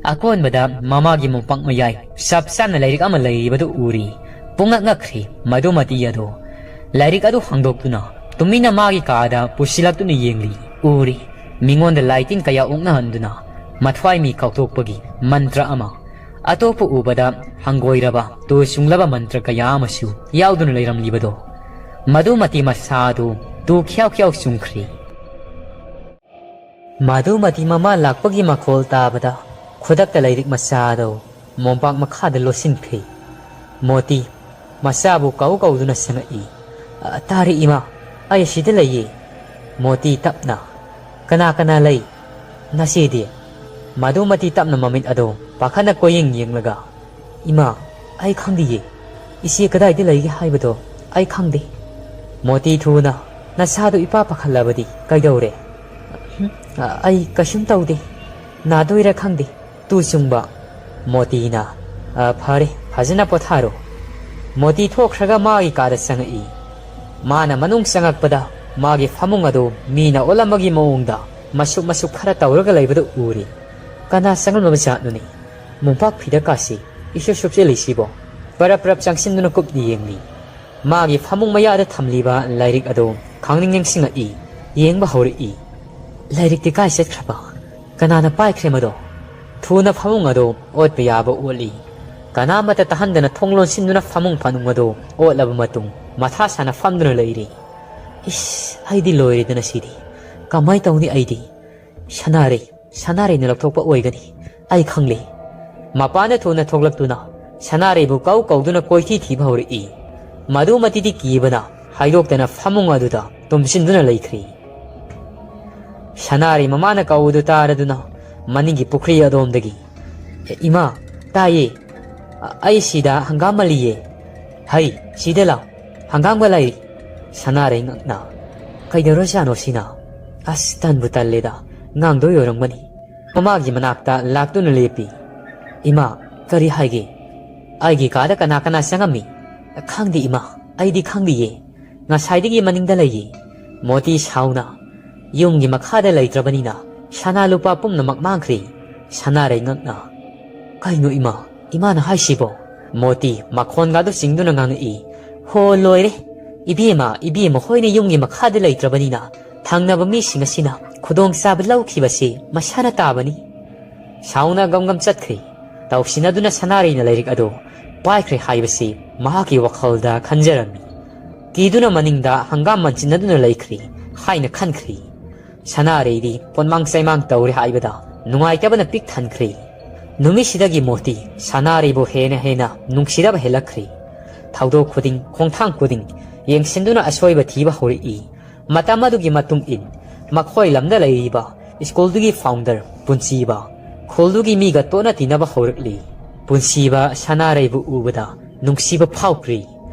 ꯑꯀꯣꯟꯕꯗ ꯃꯃꯥꯒꯤ ꯃꯣꯝꯄꯥꯛ ꯃꯌꯥꯏ ꯆꯞ ꯆꯥꯅ ꯂꯥꯏꯔꯤꯛ ꯑꯃ ꯂꯩꯔꯤꯕꯗꯨ ꯎꯔꯤ꯫ ꯄꯨꯡꯉꯛ ꯉꯛꯈ꯭ꯔꯤ ꯃꯗꯨꯃꯇꯤ ꯑꯗꯣ꯫ ꯂꯥꯏꯔꯤꯛ ꯑꯗꯨ ꯍꯥꯡꯗꯣꯛꯇꯨꯅ ꯇꯨꯃꯤꯟꯅ ꯃꯥꯒꯤ ꯀꯥꯗ ꯄꯨꯁꯤꯜꯂꯛꯇꯨꯅ ꯌꯦꯡꯂꯤ꯫ ꯎꯔꯤ꯫ ꯃꯤꯉꯣꯟꯗ ꯂꯥꯏ ꯇꯤꯟ ꯀꯌꯥ ꯑꯣꯛꯅꯍꯟꯗꯨꯅ ꯃꯊ꯭ꯋꯥꯏ ꯃꯤ ꯀꯥꯎꯊꯣꯛꯄꯒꯤ ꯃꯟꯇ꯭ꯔ ꯑꯃ꯫ ꯑꯇꯣꯞꯄ ꯎꯕꯗ ꯍꯪꯒꯣꯏꯔꯕ ꯇꯨ ꯆꯨꯡꯂꯕ ꯃꯟꯇ꯭ꯔ ꯀꯌꯥ ꯑꯃꯁꯨ ꯌꯥꯎꯗꯨꯅ ꯂꯩꯔꯝꯂꯤꯕꯗꯣ꯫ ꯃꯗꯨꯃꯇꯤ ꯃꯁꯥꯗꯨ ꯇꯨ ꯈ꯭ꯌꯥꯎ ꯈ꯭ꯌꯥꯎ ꯆꯨꯡꯈ꯭ꯔꯤ꯫ ꯃꯗꯨꯃꯗꯤ ꯃꯃꯥ ꯂꯥꯛꯄꯒꯤ ꯃꯈꯣꯜ ꯇꯥꯕꯗ ꯈꯨꯗꯛꯇ ꯂꯥꯏꯔꯤꯛ ꯃꯆꯥ ꯑꯗꯨ ꯃꯣꯝꯄꯥꯛ ꯃꯈꯥꯗ ꯂꯣꯠꯁꯤꯟꯈ꯭ꯔꯤ꯫ ꯃꯣꯇꯤ ꯃꯆꯥꯕꯨ ꯀꯧ ꯀꯧꯗꯨꯅ ꯆꯪꯉꯛꯏ꯫ "ꯑ, ꯇꯥꯔꯦ ꯏꯃꯥ, ꯑꯩ ꯑꯁꯤꯗ ꯂꯩꯌꯦ꯫" ꯃꯣꯇꯤ ꯇꯞꯅ, "ꯀꯅꯥ ꯀꯅꯥ ꯂꯩ?" "ꯅꯆꯦꯗꯤ?" ꯃꯗꯨꯃꯇꯤ ꯇꯞꯅ ꯃꯃꯤꯠ ꯑꯗꯨ ꯄꯥꯈꯠꯅ ꯀꯣꯏꯌꯦꯡ ꯌꯦꯡꯂꯒ, "ꯏꯃꯥ, ꯑꯩ ꯈꯪꯗꯤꯌꯦ꯫ ꯏꯆꯦ ꯀꯗꯥꯏꯗ ꯂꯩꯒꯦ ꯍꯥꯏꯕꯗꯣ ꯑꯩ ꯈꯪꯗꯦ꯫" ꯃꯣꯇꯤ ꯊꯨꯅ, "ꯅꯁꯥꯗꯣ ꯏꯄꯥ ꯄꯥꯈꯠꯂꯕꯗꯤ ꯀꯩꯗꯧꯔꯦ?" "ꯍꯨꯝ, ꯑ, ꯑꯩ ꯀꯩꯁꯨꯝ ꯇꯧꯗꯦ꯫ ꯅꯥꯗꯣꯏꯔꯥ ꯈꯪꯗꯦ, ꯇꯨ ꯆꯨꯡꯕ꯫" ꯃꯣꯇꯤꯅ, "ꯑ, ꯐꯔꯦ, ꯐꯖꯅ ꯄꯣꯊꯥꯔꯣ꯫" ꯃꯣꯇꯤ ꯊꯣꯛꯈ꯭ꯔꯒ ꯃꯥꯒꯤ ꯀꯥꯗ ꯆꯪꯉꯛꯏ꯫ ꯃꯥꯅ ꯃꯅꯨꯡ ꯆꯪꯉꯛꯄꯗ ꯃꯥꯒꯤ ꯐꯃꯨꯡ ꯑꯗꯨ ꯃꯤꯅ ꯑꯣꯠꯂꯝꯕꯒꯤ ꯃꯑꯣꯡꯗ ꯃꯁꯨꯛ ꯃꯁꯨꯛ ꯈꯔ ꯇꯧꯔꯒ ꯂꯩꯕꯗꯨ ꯎꯔꯤ꯫ ꯀꯅꯥ ꯆꯪꯂꯝꯂꯕ ꯖꯥꯠꯅꯣꯅꯦ? ꯃꯣꯝꯄꯥꯛ ꯐꯤꯗꯛ ꯀꯥꯁꯤ ꯏꯁꯨꯞ ꯁꯨꯞꯆꯜꯂꯤꯁꯤꯕꯣ? ꯄꯔꯞ ꯄꯔꯞ ꯆꯪꯁꯤꯟꯗꯨꯅ ꯀꯨꯞꯅ ꯌꯦꯡꯂꯤ꯫ ꯃꯥꯒꯤ ꯐꯃꯨꯡ ꯃꯌꯥꯗ ꯊꯝꯂꯤꯕ ꯂꯥꯏꯔꯤꯛ ꯑꯗꯨ ꯈꯪꯅꯤꯡ ꯅꯤꯡꯁꯤꯡꯉꯛꯏ꯫ ꯌꯦꯡꯕ ꯍꯧꯔꯛꯏ꯫ ꯂꯥꯏꯔꯤꯛꯇꯤ ꯀꯥꯏ ꯆꯠꯈ꯭ꯔꯕ? ꯀꯅꯥꯅ ꯄꯥꯏꯈ꯭ꯔꯦ ꯃꯗꯣ? ꯊꯨꯅ ꯐꯃꯨꯡ ꯑꯗꯨ ꯑꯣꯠꯄ ꯌꯥꯕ ꯑꯣꯠꯂꯤ꯫ ꯀꯅꯥꯃꯠꯇ ꯇꯥꯍꯟꯗꯅ ꯊꯣꯡ ꯂꯣꯟꯁꯤꯟꯗꯨꯅ ꯐꯃꯨꯡ ꯐꯥꯅꯨꯡ ꯑꯗꯨ ꯑꯣꯠꯂꯕ ꯃꯇꯨꯡ ꯃꯊꯥ ꯁꯥꯅ ꯐꯝꯗꯨꯅ ꯂꯩꯔꯤ꯫ ꯏꯁ, ꯑꯩꯗꯤ ꯂꯣꯏꯔꯦꯗꯅ ꯁꯤꯗꯤ꯫ ꯀꯃꯥꯏ ꯇꯧꯅꯤ ꯑꯩꯗꯤ? ꯁꯅꯥꯔꯩ, ꯁꯅꯥꯔꯩꯅ ꯂꯧꯊꯣꯛꯄ ꯑꯣꯏꯒꯅꯤ꯫ ꯑꯩ ꯈꯪꯂꯦ꯫ ꯃꯄꯥꯟꯗ ꯊꯨꯅ ꯊꯣꯛꯂꯛꯇꯨꯅ ꯁꯅꯥꯔꯩꯕꯨ ꯀꯧ ꯀꯧꯗꯨꯅ ꯀꯣꯏꯊꯤ ꯊꯤꯕ ꯍꯧꯔꯛꯏ꯫ ꯃꯗꯨꯃꯇꯤꯗꯤ ꯀꯤꯕꯅ ꯍꯥꯏꯗꯣꯛꯇꯅ ꯐꯃꯨꯡ ꯑꯗꯨꯗ ꯇꯨꯝꯁꯤꯟꯗꯨꯅ ꯂꯩꯈ꯭ꯔꯤ꯫ ꯁꯅꯥꯔꯩ ꯃꯃꯥꯅ ꯀꯧꯕꯗꯨ ꯇꯥꯔꯗꯨꯅ ꯃꯅꯤꯡꯒꯤ ꯄꯨꯈ꯭ꯔꯤ ꯑꯗꯣꯝꯗꯒꯤ, "ꯑꯦ, ꯏꯃꯥ, ꯇꯥꯏꯌꯦ꯫ ꯑ-, ꯑꯩ ꯁꯤꯗ ꯍꯪꯒꯥꯝ ꯃꯜꯂꯤꯌꯦ꯫ ꯍꯩ, ꯁꯤꯗ ꯂꯥꯎ꯫ ꯍꯪꯒꯥꯝꯒ ꯂꯩꯔꯤ꯫" ꯁꯅꯥꯔꯩ ꯉꯛꯅ, "ꯀꯩꯗꯧꯔꯖꯥꯠꯅꯣ ꯁꯤꯅ? ꯑꯁ, ꯇꯟꯕꯨ ꯇꯜꯂꯦꯗ꯫ ꯉꯥꯡꯗꯣꯏ ꯑꯣꯏꯔꯝꯒꯅꯤ꯫" ꯃꯃꯥꯒꯤ ꯃꯅꯥꯛꯇ ꯂꯥꯛꯇꯨꯅ ꯂꯦꯞꯄꯤ꯫ "ꯏꯃꯥ, ꯀꯔꯤ ꯍꯥꯏꯒꯦ? ꯑꯩꯒꯤ ꯀꯥꯗ ꯀꯅꯥ ꯀꯅꯥ ꯆꯪꯉꯝꯃꯤ?" "ꯈꯪꯗꯦ ꯏꯃꯥ, ꯑꯩꯗꯤ ꯈꯪꯗꯤꯌꯦ꯫ ꯉꯁꯥꯏꯗꯒꯤ ꯃꯅꯤꯡꯗ ꯂꯩꯌꯦ꯫ ꯃꯣꯇꯤ ꯁꯥꯎꯅ, "ꯌꯨꯝꯒꯤ ꯃꯈꯥꯗ ꯂꯩꯇ꯭ꯔꯕꯅꯤꯅ ꯁꯅꯥ ꯂꯨꯄꯥ ꯄꯨꯝꯅꯃꯛ ꯃꯥꯡꯈ꯭ꯔꯦ"꯫ ꯁꯅꯥꯔꯩ ꯉꯛꯅ, "ꯀꯩꯅꯣ ꯏꯃꯥ, ꯏꯃꯥꯅ ꯍꯥꯏꯁꯤꯕꯣ?" ꯃꯣꯇꯤ ꯃꯈꯣꯟꯒꯗꯨ ꯆꯤꯡꯗꯨꯅ ꯉꯥꯡꯉꯛꯏ, "ꯍꯣ ꯂꯣꯏꯔꯦ꯫ ꯏꯕꯦꯝꯃ, ꯏꯕꯦꯝꯃ ꯍꯣꯏꯅ ꯌꯨꯝꯒꯤ ꯃꯈꯥꯗ ꯂꯩꯇ꯭ꯔꯕꯅꯤꯅ ꯊꯪꯅꯕ ꯃꯤꯁꯤꯡ ꯑꯁꯤꯅ ꯈꯨꯗꯣꯡꯆꯥꯕ ꯂꯧꯈꯤꯕꯁꯤ ꯃꯁꯥꯅ ꯇꯥꯕꯅꯤ"꯫ ꯁꯥꯎꯅ ꯒꯝꯒꯝ ꯆꯠꯈ꯭ꯔꯦ꯫ ꯇꯧꯁꯤꯟꯅꯗꯨꯅ ꯁꯅꯥꯔꯩꯅ ꯂꯥꯏꯔꯤꯛ ꯑꯗꯨ ꯄꯥꯏꯈ꯭ꯔꯦ ꯍꯥꯏꯕꯁꯤ ꯃꯍꯥꯛꯀꯤ ꯋꯥꯈꯜꯗ ꯈꯟꯖꯔꯝꯃꯤ꯫ ꯀꯤꯗꯨꯅ ꯃꯅꯤꯡꯗ ꯍꯪꯒꯥꯝ ꯃꯟꯁꯤꯟꯅꯗꯨꯅ ꯂꯩꯈ꯭ꯔꯦ ꯍꯥꯏꯅ ꯈꯟꯈ꯭ꯔꯦ꯫ ꯁꯅꯥꯔꯩꯗꯤ ꯄꯣꯟꯃꯥꯡ ꯆꯩꯃꯥꯡ ꯇꯧꯔꯦ ꯍꯥꯏꯕꯗ ꯅꯨꯡꯉꯥꯏꯇꯕꯅ ꯄꯤꯛ ꯊꯟꯈ꯭ꯔꯦ꯫ ꯅꯨꯃꯤꯠꯁꯤꯗꯒꯤ ꯃꯣꯇꯤ ꯁꯅꯥꯔꯩꯕꯨ ꯍꯦꯟꯅ ꯍꯦꯟꯅ ꯅꯨꯡꯁꯤꯔꯕ ꯍꯦꯜꯂꯛꯈ꯭ꯔꯦ꯫ ꯊꯧꯗꯣꯛ ꯈꯨꯗꯤꯡ, ꯈꯣꯡꯊꯥꯡ ꯈꯨꯗꯤꯡ ꯌꯦꯡꯁꯤꯟꯗꯨꯅ ꯑꯁꯣꯏꯕ ꯊꯤꯕ ꯍꯧꯔꯛꯏ꯫ ꯃꯇꯝ ꯑꯗꯨꯒꯤ ꯃꯇꯨꯡ ꯏꯟ ꯃꯈꯣꯏ ꯂꯝꯗ ꯂꯩꯔꯤꯕ ꯁ꯭ꯀꯨꯜꯗꯨꯒꯤ ꯐꯥꯎꯟꯗꯔ ꯄꯨꯟꯁꯤꯕ ꯈꯨꯜꯗꯨꯒꯤ ꯃꯤꯒ ꯇꯣꯠꯅ ꯇꯤꯟꯅꯕ ꯍꯧꯔꯛꯂꯤ꯫ ꯄꯨꯟꯁꯤꯕ ꯁꯅꯥꯔꯩꯕꯨ ꯎꯕꯗ ꯅꯨꯡꯁꯤꯕ ꯐꯥꯎꯈ꯭ꯔꯤ꯫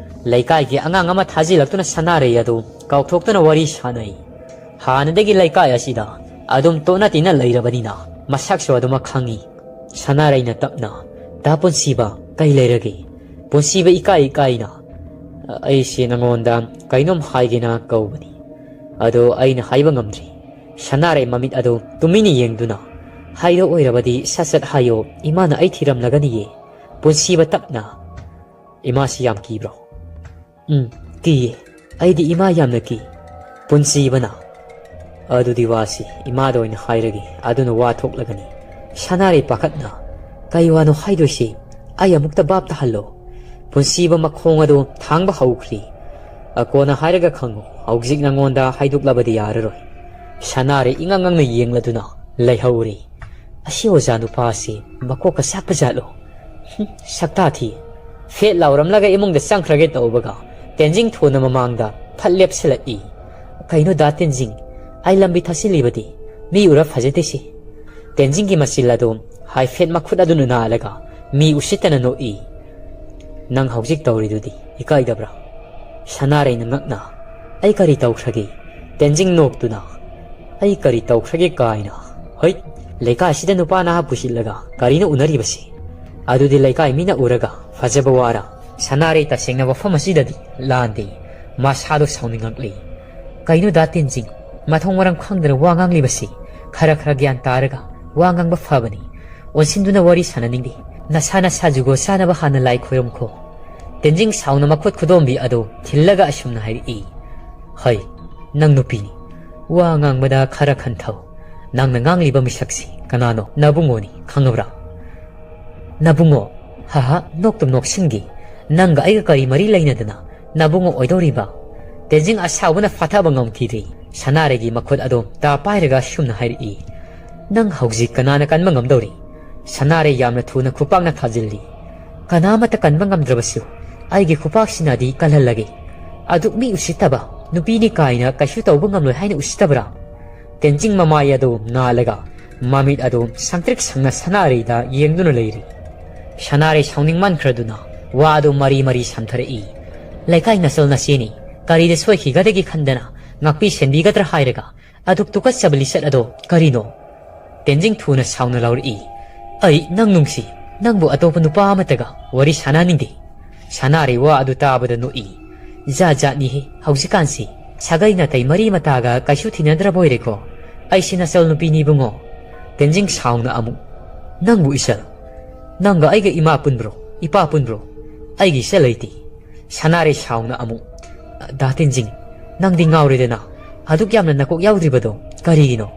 ꯂꯩꯀꯥꯏꯒꯤ ꯑꯉꯥꯡ ꯑꯃ ꯊꯥꯖꯤꯜꯂꯛꯇꯨꯅ ꯁꯅꯥꯔꯩ ꯑꯗꯨ ꯀꯥꯎꯊꯣꯛꯇꯨꯅ ꯋꯥꯔꯤ ꯁꯥꯟꯅꯩ꯫ ꯍꯥꯟꯅꯗꯒꯤ ꯂꯩꯀꯥꯏ ꯑꯁꯤꯗ ꯑꯗꯨꯝ ꯇꯣꯠꯅ ꯇꯤꯟꯅ ꯂꯩꯔꯕꯅꯤꯅ ꯃꯁꯛꯁꯨ ꯑꯗꯨꯃꯛ ꯈꯪꯏ꯫ ꯁꯅꯥꯔꯩꯅ ꯇꯞꯅ, "ꯗꯥ ꯄꯨꯟꯁꯤꯕ, ꯀꯩ ꯂꯩꯔꯒꯦ?" ꯄꯨꯟꯁꯤꯕ ꯏꯀꯥꯏ ꯏꯀꯥꯏꯅ, "ꯑꯩꯁꯦ ꯅꯉꯣꯟꯗ ꯀꯩꯅꯣꯝ ꯍꯥꯏꯒꯦꯅ ꯀꯧꯕꯅꯤ꯫ ꯑꯗꯣ ꯑꯩꯅ ꯍꯥꯏꯕ ꯉꯝꯗ꯭ꯔꯤ"꯫ ꯁꯅꯥꯔꯩ ꯃꯃꯤꯠ ꯑꯗꯨ ꯇꯨꯃꯤꯟꯅ ꯌꯦꯡꯗꯨꯅ, "ꯍꯥꯏꯔꯛꯑꯣꯏꯔꯕꯗꯤ ꯁꯠ ꯁꯠ ꯍꯥꯏꯌꯣ, ꯏꯃꯥꯅ ꯑꯩ ꯊꯤꯔꯝꯂꯒꯅꯤꯌꯦ"꯫ ꯄꯨꯟꯁꯤꯕ ꯇꯞꯅ, "ꯏꯃꯥꯁꯤ ꯌꯥꯝ ꯀꯤꯕ꯭ꯔꯣ?" "ꯎꯝ, ꯀꯤꯌꯦ꯫ ꯑꯩꯗꯤ ꯏꯃꯥ ꯌꯥꯝꯅ ꯀꯤ"꯫ ꯄꯨꯟꯁꯤꯕꯅ, "ꯑꯗꯨꯗꯤ ꯋꯥꯁꯤ ꯏꯃꯥꯗ ꯑꯣꯏꯅ ꯍꯥꯏꯔꯒꯦ, ꯑꯗꯨꯅ ꯋꯥ ꯊꯣꯛꯂꯒꯅꯤ"꯫ ꯁꯅꯥꯔꯩ ꯄꯥꯈꯠꯅ, "ꯀꯩ ꯋꯥꯅꯣ ꯍꯥꯏꯗꯣꯏꯁꯤ? ꯑꯩ ꯑꯃꯨꯛꯇ ꯚꯥꯞ ꯇꯥꯍꯜꯂꯣ"꯫ ꯄꯨꯟꯁꯤꯕ ꯃꯈꯣꯡ ꯑꯗꯨ ꯊꯥꯡꯕ ꯍꯧꯈ꯭ꯔꯤ꯫ "ꯑ, ꯀꯣꯟꯅ ꯍꯥꯏꯔꯒ ꯈꯪꯉꯨ, ꯍꯧꯖꯤꯛ ꯅꯉꯣꯟꯗ ꯍꯥꯏꯗꯣꯛꯂꯕꯗꯤ ꯌꯥꯔꯔꯣꯏ"꯫ ꯁꯅꯥꯔꯩ ꯏꯉꯥꯡ ꯉꯥꯡꯅ ꯌꯦꯡꯂꯗꯨꯅ ꯂꯩꯍꯧꯔꯤ꯫ "ꯑꯁꯤ ꯑꯣꯖꯥ ꯅꯨꯄꯥꯁꯤ ꯃꯀꯣꯛꯀ ꯆꯥꯛꯄ ꯖꯥꯠꯂꯣ? ꯍꯨꯝ, ꯁꯛꯇꯥ ꯊꯤ"꯫ ꯐꯦꯠ ꯂꯥꯎꯔꯝꯂꯒ ꯏꯃꯨꯡꯗ ꯆꯪꯈ꯭ꯔꯒꯦ ꯇꯧꯕꯒ ꯇꯦꯟꯖꯤꯡ ꯊꯣꯟꯅ ꯃꯃꯥꯡꯗ ꯐꯠ ꯂꯦꯞꯁꯤꯜꯂꯛꯏ꯫ "ꯀꯩꯅꯣ ꯗꯥ ꯇꯦꯟꯖꯤꯡ, ꯑꯩ ꯂꯝꯕꯤ ꯊꯥꯁꯤꯜꯂꯤꯕꯗꯤ? ꯃꯤ ꯎꯔ ꯐꯖꯗꯦꯁꯤ"꯫ ꯇꯦꯟꯖꯤꯡꯒꯤ ꯃꯆꯤꯜ ꯑꯗꯨ ꯍꯥꯏꯐꯦꯠ ꯃꯈꯨꯠ ꯑꯗꯨꯅ ꯅꯥꯜꯂꯒ ꯃꯤ ꯎꯁꯤꯠꯇꯅ ꯅꯣꯛꯏ꯫ "ꯅꯪ ꯍꯧꯖꯤꯛ ꯇꯧꯔꯤꯗꯨꯗꯤ ꯏꯀꯥꯏꯗꯕ꯭ꯔꯥ?" ꯁꯅꯥꯔꯩꯅ ꯉꯛꯅ, "ꯑꯩ ꯀꯔꯤ ꯇꯧꯈ꯭ꯔꯒꯦ?" ꯇꯦꯟꯖꯤꯡ ꯅꯣꯛꯇꯨꯅ, "ꯑꯩ ꯀꯔꯤ ꯇꯧꯈ꯭ꯔꯒꯦ ꯀꯥꯏꯅ? ꯍꯩꯠ! ꯂꯩꯀꯥꯏꯁꯤꯗ ꯅꯨꯄꯥ ꯅꯍꯥ ꯄꯨꯁꯤꯜꯂꯒ ꯀꯔꯤꯅꯣ ꯎꯅꯔꯤꯕꯁꯤ? ꯑꯗꯨꯗꯤ ꯂꯩꯀꯥꯏ ꯃꯤꯅ ꯎꯔꯒ ꯐꯖꯕ ꯋꯥꯔ? ꯁꯅꯥꯔꯩ ꯇꯁꯦꯡꯅ ꯋꯥꯐꯝ ꯑꯁꯤꯗꯗꯤ ꯂꯥꯟꯗꯦ"꯫ ꯃꯁꯥꯗꯣ ꯁꯥꯎꯅꯤꯡꯉꯛꯂꯤ꯫ "ꯀꯩꯅꯣ ꯗꯥ ꯇꯦꯟꯖꯤꯡ, ꯃꯊꯣꯡ ꯃꯔꯝ ꯈꯪꯗꯅ ꯋꯥ ꯉꯥꯡꯂꯤꯕꯁꯤ? ꯈꯔ ꯈꯔ ꯒ꯭ꯌꯥꯟ ꯇꯥꯔꯒ ꯋꯥ ꯉꯥꯡꯕ ꯐꯕꯅꯤ꯫ ꯑꯣꯟꯁꯤꯟꯗꯨꯅ ꯋꯥꯔꯤ ꯁꯥꯟꯅꯅꯤꯡꯗꯦ꯫ ꯅꯁꯥ ꯅꯁꯥ ꯖꯨꯒꯣꯠ ꯆꯥꯅꯕ ꯍꯥꯟꯅ ꯂꯥꯏ ꯈꯣꯏꯔꯝꯈꯣ꯫" ꯇꯦꯟꯖꯤꯡ ꯁꯥꯎꯅ ꯃꯈꯨꯠ ꯈꯨꯗꯣꯝꯕꯤ ꯑꯗꯨ ꯊꯤꯜꯂꯒ ꯑꯁꯨꯝꯅ ꯍꯥꯏꯔꯛꯏ, "ꯍꯩ, ꯅꯪ ꯅꯨꯄꯤꯅꯤ꯫ ꯋꯥ ꯉꯥꯡꯕꯗ ꯈꯔ ꯈꯟꯊꯧ꯫ ꯅꯪꯅ ꯉꯥꯡꯂꯤꯕ ꯃꯤꯁꯛꯁꯤ ꯀꯅꯥꯅꯣ? ꯅꯕꯨꯡꯉꯣꯅꯤ, ꯈꯪꯉꯕ꯭ꯔꯥ?" "ꯅꯕꯨꯡꯉꯣ? ꯍꯥꯍꯥ, ꯅꯣꯛꯇꯨꯝ ꯅꯣꯛꯁꯤꯟꯈꯤ꯫ ꯅꯪꯒ ꯑꯩꯒ ꯀꯔꯤ ꯃꯔꯤ ꯂꯩꯅꯗꯅ ꯅꯕꯨꯡꯉꯣ ꯑꯣꯏꯗꯧꯔꯤꯕ?" ꯇꯦꯟꯖꯤꯡ ꯑꯁꯥꯎꯕꯅ ꯐꯥꯊꯕ ꯉꯝꯈꯤꯗ꯭ꯔꯤ꯫ ꯁꯅꯥꯔꯩꯒꯤ ꯃꯈꯨꯠ ꯑꯗꯣ ꯇꯥ ꯄꯥꯏꯔꯒ ꯑꯁꯨꯝꯅ ꯍꯥꯏꯔꯛꯏ, "ꯅꯪ ꯍꯧꯖꯤꯛ ꯀꯅꯥꯅ ꯀꯟꯕ ꯉꯝꯗꯧꯔꯤ?" ꯁꯅꯥꯔꯩ ꯌꯥꯝꯅ ꯊꯨꯅ ꯈꯨꯄꯥꯛꯅ ꯊꯥꯖꯤꯜꯂꯤ꯫ "ꯀꯅꯥꯃꯠꯇ ꯀꯟꯕ ꯉꯝꯗ꯭ꯔꯕꯁꯨ ꯑꯩꯒꯤ ꯈꯨꯄꯥꯛꯁꯤꯅꯗꯤ ꯀꯜꯍꯜꯂꯒꯦ꯫ ꯑꯗꯨꯛ ꯃꯤ ꯎꯁꯤꯠꯇꯕ ꯅꯨꯄꯤꯅꯤ ꯀꯥꯏꯅ ꯀꯩꯁꯨ ꯇꯧꯕ ꯉꯝꯂꯣꯏ ꯍꯥꯏꯅ ꯎꯁꯤꯠꯇꯕ꯭ꯔꯥ?" ꯇꯦꯟꯖꯤꯡ ꯃꯃꯥꯏ ꯑꯗꯨ ꯅꯥꯜꯂꯒ ꯃꯃꯤꯠ ꯑꯗꯨ ꯁꯪꯇ꯭ꯔꯤꯛ ꯁꯪꯅ ꯁꯅꯥꯔꯩꯗ ꯌꯦꯡꯗꯨꯅ ꯂꯩꯔꯤ꯫ ꯁꯅꯥꯔꯩ ꯁꯥꯎꯅꯤꯡꯃꯟꯈ꯭ꯔꯗꯨꯅ ꯋꯥ ꯑꯗꯨ ꯃꯔꯤ ꯃꯔꯤ ꯁꯝꯊꯔꯛꯏ꯫ "ꯂꯩꯀꯥꯏ ꯅꯆꯜ ꯅꯆꯦꯅꯤ, ꯀꯔꯤꯗ ꯁꯣꯏꯈꯤꯒꯗꯒꯦ ꯈꯟꯗꯅ ꯉꯥꯛꯄꯤ ꯁꯦꯟꯕꯤꯒꯗ꯭ꯔꯥ ꯍꯥꯏꯔꯒ ꯑꯗꯨꯛ ꯇꯨꯀꯠꯆꯕ ꯂꯤꯆꯠ ꯑꯗꯣ ꯀꯔꯤꯅꯣ?" ꯇꯦꯟꯖꯤꯡ ꯊꯨꯅ ꯁꯥꯎꯅ ꯂꯥꯎꯔꯛꯏ, "ꯑꯩ ꯅꯪ ꯅꯨꯡꯁꯤ, ꯅꯪꯕꯨ ꯑꯇꯣꯞꯄ ꯅꯨꯄꯥ ꯑꯃꯠꯇꯒ ꯋꯥꯔꯤ ꯁꯥꯟꯅꯅꯤꯡꯗꯦ꯫" ꯁꯅꯥꯔꯩ ꯋꯥ ꯑꯗꯨ ꯇꯥꯕꯗ ꯅꯣꯛꯏ꯫ "ꯖꯥꯠ ꯖꯥꯠꯅꯤꯍꯦ, ꯍꯧꯖꯤꯛꯀꯥꯟꯁꯤ ꯁꯥꯒꯩ ꯅꯥꯇꯩ ꯃꯔꯤ ꯃꯇꯥꯒ ꯀꯩꯁꯨ ꯊꯤꯅꯗ꯭ꯔꯕ ꯑꯣꯏꯔꯦꯀꯣ꯫ ꯑꯩꯁꯤ ꯅꯆꯜ ꯅꯨꯄꯤꯅꯤ ꯏꯕꯨꯡꯉꯣ꯫" ꯇꯦꯟꯖꯤꯡ ꯁꯥꯎꯅ ꯑꯃꯨꯛ, "ꯅꯪꯕꯨ ꯏꯆꯜ? ꯅꯪꯒ ꯑꯩꯒ ꯏꯃꯥ ꯄꯨꯟꯕ꯭ꯔꯣ, ꯏꯄꯥ ꯄꯨꯟꯕ꯭ꯔꯣ? ꯑꯩꯒꯤ ꯏꯆꯜ ꯂꯩꯇꯦ꯫" ꯁꯅꯥꯔꯩ ꯁꯥꯎꯅ ꯑꯃꯨꯛ, "ꯗꯥ ꯇꯦꯟꯖꯤꯡ, ꯅꯪꯗꯤ ꯉꯥꯎꯔꯦꯗꯅ꯫ ꯑꯗꯨꯛ ꯌꯥꯝꯅ ꯅꯀꯣꯛ ꯌꯥꯎꯗ꯭ꯔꯤꯕꯗꯣ ꯀꯔꯤꯒꯤꯅꯣ?"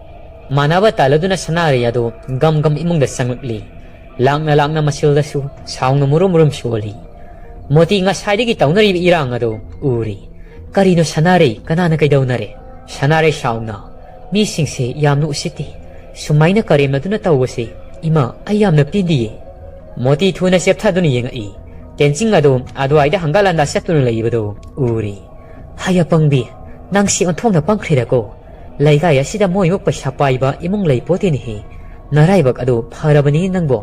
ꯃꯥꯟꯅꯕ ꯇꯥꯜꯂꯗꯨꯅ ꯁꯅꯥꯔꯩ ꯑꯗꯨ ꯒꯝ ꯒꯝ ꯏꯃꯨꯡꯗ ꯆꯪꯂꯛꯂꯤ꯫ ꯂꯥꯛꯅ ꯂꯥꯛꯅ ꯃꯁꯤꯜꯗꯁꯨ ꯁꯥꯎꯅ ꯃꯨꯔꯨꯝ ꯃꯨꯔꯨꯝ ꯁꯣꯜꯂꯤ꯫ ꯃꯣꯇꯤ ꯉꯁꯥꯏꯗꯒꯤ ꯇꯧꯅꯔꯤꯕ ꯏꯔꯥꯡ ꯑꯗꯨ ꯎꯔꯤ꯫ "ꯀꯔꯤꯅꯣ ꯁꯅꯥꯔꯩ, ꯀꯅꯥꯅ ꯀꯩꯗꯧꯅꯔꯦ?" ꯁꯅꯥꯔꯩ ꯁꯥꯎꯅ, "ꯃꯤꯁꯤꯡꯁꯦ ꯌꯥꯝꯅ ꯎꯁꯤꯠꯇꯦ꯫ ꯁꯨꯃꯥꯏꯅ ꯀꯔꯦꯝꯅꯗꯨꯅ ꯇꯧꯕꯁꯦ, ꯏꯃꯥ, ꯑꯩ ꯌꯥꯝꯅ ꯄꯦꯟꯗꯤꯌꯦ꯫" ꯃꯣꯇꯤ ꯊꯨꯅ ꯆꯦꯞꯊꯗꯨꯅ ꯌꯦꯡꯉꯛꯏ꯫ ꯇꯦꯟꯖꯤꯡ ꯑꯗꯨ ꯑꯗꯨꯋꯥꯏꯗ ꯍꯪꯒꯠ ꯍꯟꯗꯥ ꯆꯠꯇꯨꯅ ꯂꯩꯕꯗꯨ ꯎꯔꯤ꯫ "ꯍꯩ ꯑꯄꯪꯕꯤ, ꯅꯪꯁꯤ ꯑꯣꯟꯊꯣꯛꯅ ꯄꯪꯈ꯭ꯔꯦꯗꯀꯣ꯫ ꯂꯩꯀꯥꯏ ꯑꯁꯤꯗ ꯃꯣꯏꯃꯨꯛ ꯄꯩꯁꯥ ꯄꯥꯏꯕ ꯏꯃꯨꯡ ꯂꯩ ꯄꯣꯠꯇꯦꯅꯦꯍꯦ꯫ ꯅꯔꯥꯏꯕꯛ ꯑꯗꯨ ꯐꯔꯕꯅꯤ ꯅꯪꯕꯣ꯫"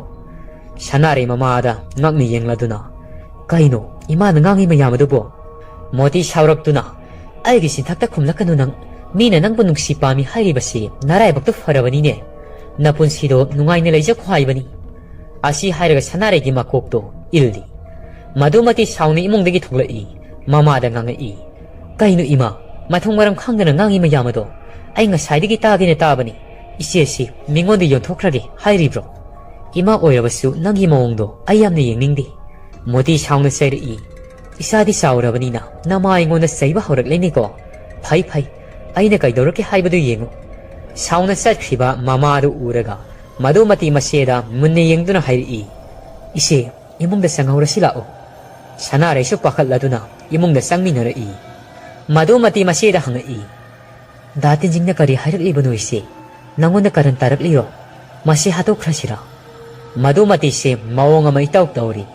ꯁꯅꯥꯔꯩ ꯃꯃꯥꯗ ꯉꯛꯅ ꯌꯦꯡꯂꯗꯨꯅ, "ꯀꯩꯅꯣ ꯏꯃꯥꯅ ꯉꯥꯡꯉꯤ ꯃꯌꯥꯝ ꯑꯗꯨꯕꯣ?" ꯃꯣꯇꯤ ꯁꯥꯎꯔꯛꯇꯨꯅ, "ꯑꯩꯒꯤ ꯆꯤꯟꯊꯛꯇ ꯈꯨꯝꯂꯛꯀꯅꯨ ꯅꯪ꯫ ꯃꯤꯅ ꯅꯪꯕꯨ ꯅꯨꯡꯁꯤ ꯄꯥꯝꯃꯤ ꯍꯥꯏꯔꯤꯕꯁꯤ ꯅꯔꯥꯏꯕꯛꯇꯨ ꯐꯔꯕꯅꯤꯅꯦ꯫ ꯅꯄꯨꯟꯁꯤꯗꯣ ꯅꯨꯡꯉꯥꯏꯅ ꯂꯩꯖꯈꯣ ꯍꯥꯏꯕꯅꯤ꯫" ꯑꯁꯤ ꯍꯥꯏꯔꯒ ꯁꯅꯥꯔꯩꯒꯤ ꯃꯀꯣꯛꯇꯣ ꯏꯜꯂꯤ꯫ ꯃꯗꯨꯃꯇꯤ ꯁꯥꯎꯅ ꯏꯃꯨꯡꯗꯒꯤ ꯊꯣꯛꯂꯛꯏ꯫ ꯃꯃꯥꯗ ꯉꯥꯡꯉꯛꯏ, "ꯀꯩꯅꯣ ꯏꯃꯥ, ꯃꯊꯣꯡ ꯃꯔꯝ ꯈꯪꯗꯅ ꯉꯥꯡꯉꯤ ꯃꯌꯥꯝ ꯑꯗꯣ? ꯑꯩ ꯉꯁꯥꯏꯗꯒꯤ ꯇꯥꯒꯦꯅ ꯇꯥꯕꯅꯤ꯫ ꯏꯆꯦꯁꯤ ꯃꯤꯉꯣꯟꯗ ꯌꯣꯟꯊꯣꯛꯈ꯭ꯔꯒꯦ ꯍꯥꯏꯔꯤꯕ꯭ꯔꯣ? ꯏꯃꯥ ꯑꯣꯏꯔꯕꯁꯨ ꯅꯪꯒꯤ ꯃꯑꯣꯡꯗꯣ ꯑꯩ ꯌꯥꯝꯅ ꯌꯦꯡꯅꯤꯡꯗꯦ"꯫ ꯃꯣꯇꯤ ꯁꯥꯎꯅ ꯆꯩꯔꯛꯏ꯫ "ꯏꯆꯥꯗꯤ ꯆꯥꯎꯔꯕꯅꯤꯅ ꯅꯃꯥ ꯑꯩꯉꯣꯟꯗ ꯆꯩꯕ ꯍꯧꯔꯛꯂꯦꯅꯦꯀꯣ꯫ ꯐꯩ ꯐꯩ, ꯑꯩꯅ ꯀꯩꯗꯧꯔꯛꯀꯦ ꯍꯥꯏꯕꯗꯨ ꯌꯦꯡꯉꯨ"꯫ ꯁꯥꯎꯅ ꯆꯠꯈ꯭ꯔꯤꯕ ꯃꯃꯥꯗꯨ ꯎꯔꯒ ꯃꯗꯨꯃꯇꯤ ꯃꯆꯦꯗ ꯃꯨꯟꯅ ꯌꯦꯡꯗꯨꯅ ꯍꯥꯏꯔꯛꯏ, "ꯏꯆꯦ, ꯏꯃꯨꯡꯗ ꯆꯪꯍꯧꯔꯁꯤ ꯂꯥꯛꯑꯣ"꯫ ꯁꯅꯥꯔꯩꯁꯨ ꯄꯥꯈꯠꯂꯗꯨꯅ ꯏꯃꯨꯡꯗ ꯆꯪꯃꯤꯟꯅꯔꯛꯏ꯫ ꯃꯗꯨꯃꯇꯤ ꯃꯆꯦꯗ ꯍꯪꯉꯛꯏ, "ꯗꯥ ꯇꯦꯟꯖꯤꯡꯅ ꯀꯔꯤ ꯍꯥꯏꯔꯛꯂꯤꯕꯅꯣ ꯏꯆꯦ? ꯅꯪꯉꯣꯟꯗ ꯀꯔꯟ ꯇꯥꯔꯛꯂꯤꯔꯣ? ꯃꯁꯤ ꯍꯥꯠꯇꯣꯛꯈ꯭ꯔꯁꯤꯔꯥ?" ꯃꯗꯨꯃꯇꯤꯁꯦ ꯃꯑꯣꯡ ꯑꯃ ꯏꯇꯧ ꯇꯧꯔꯤ꯫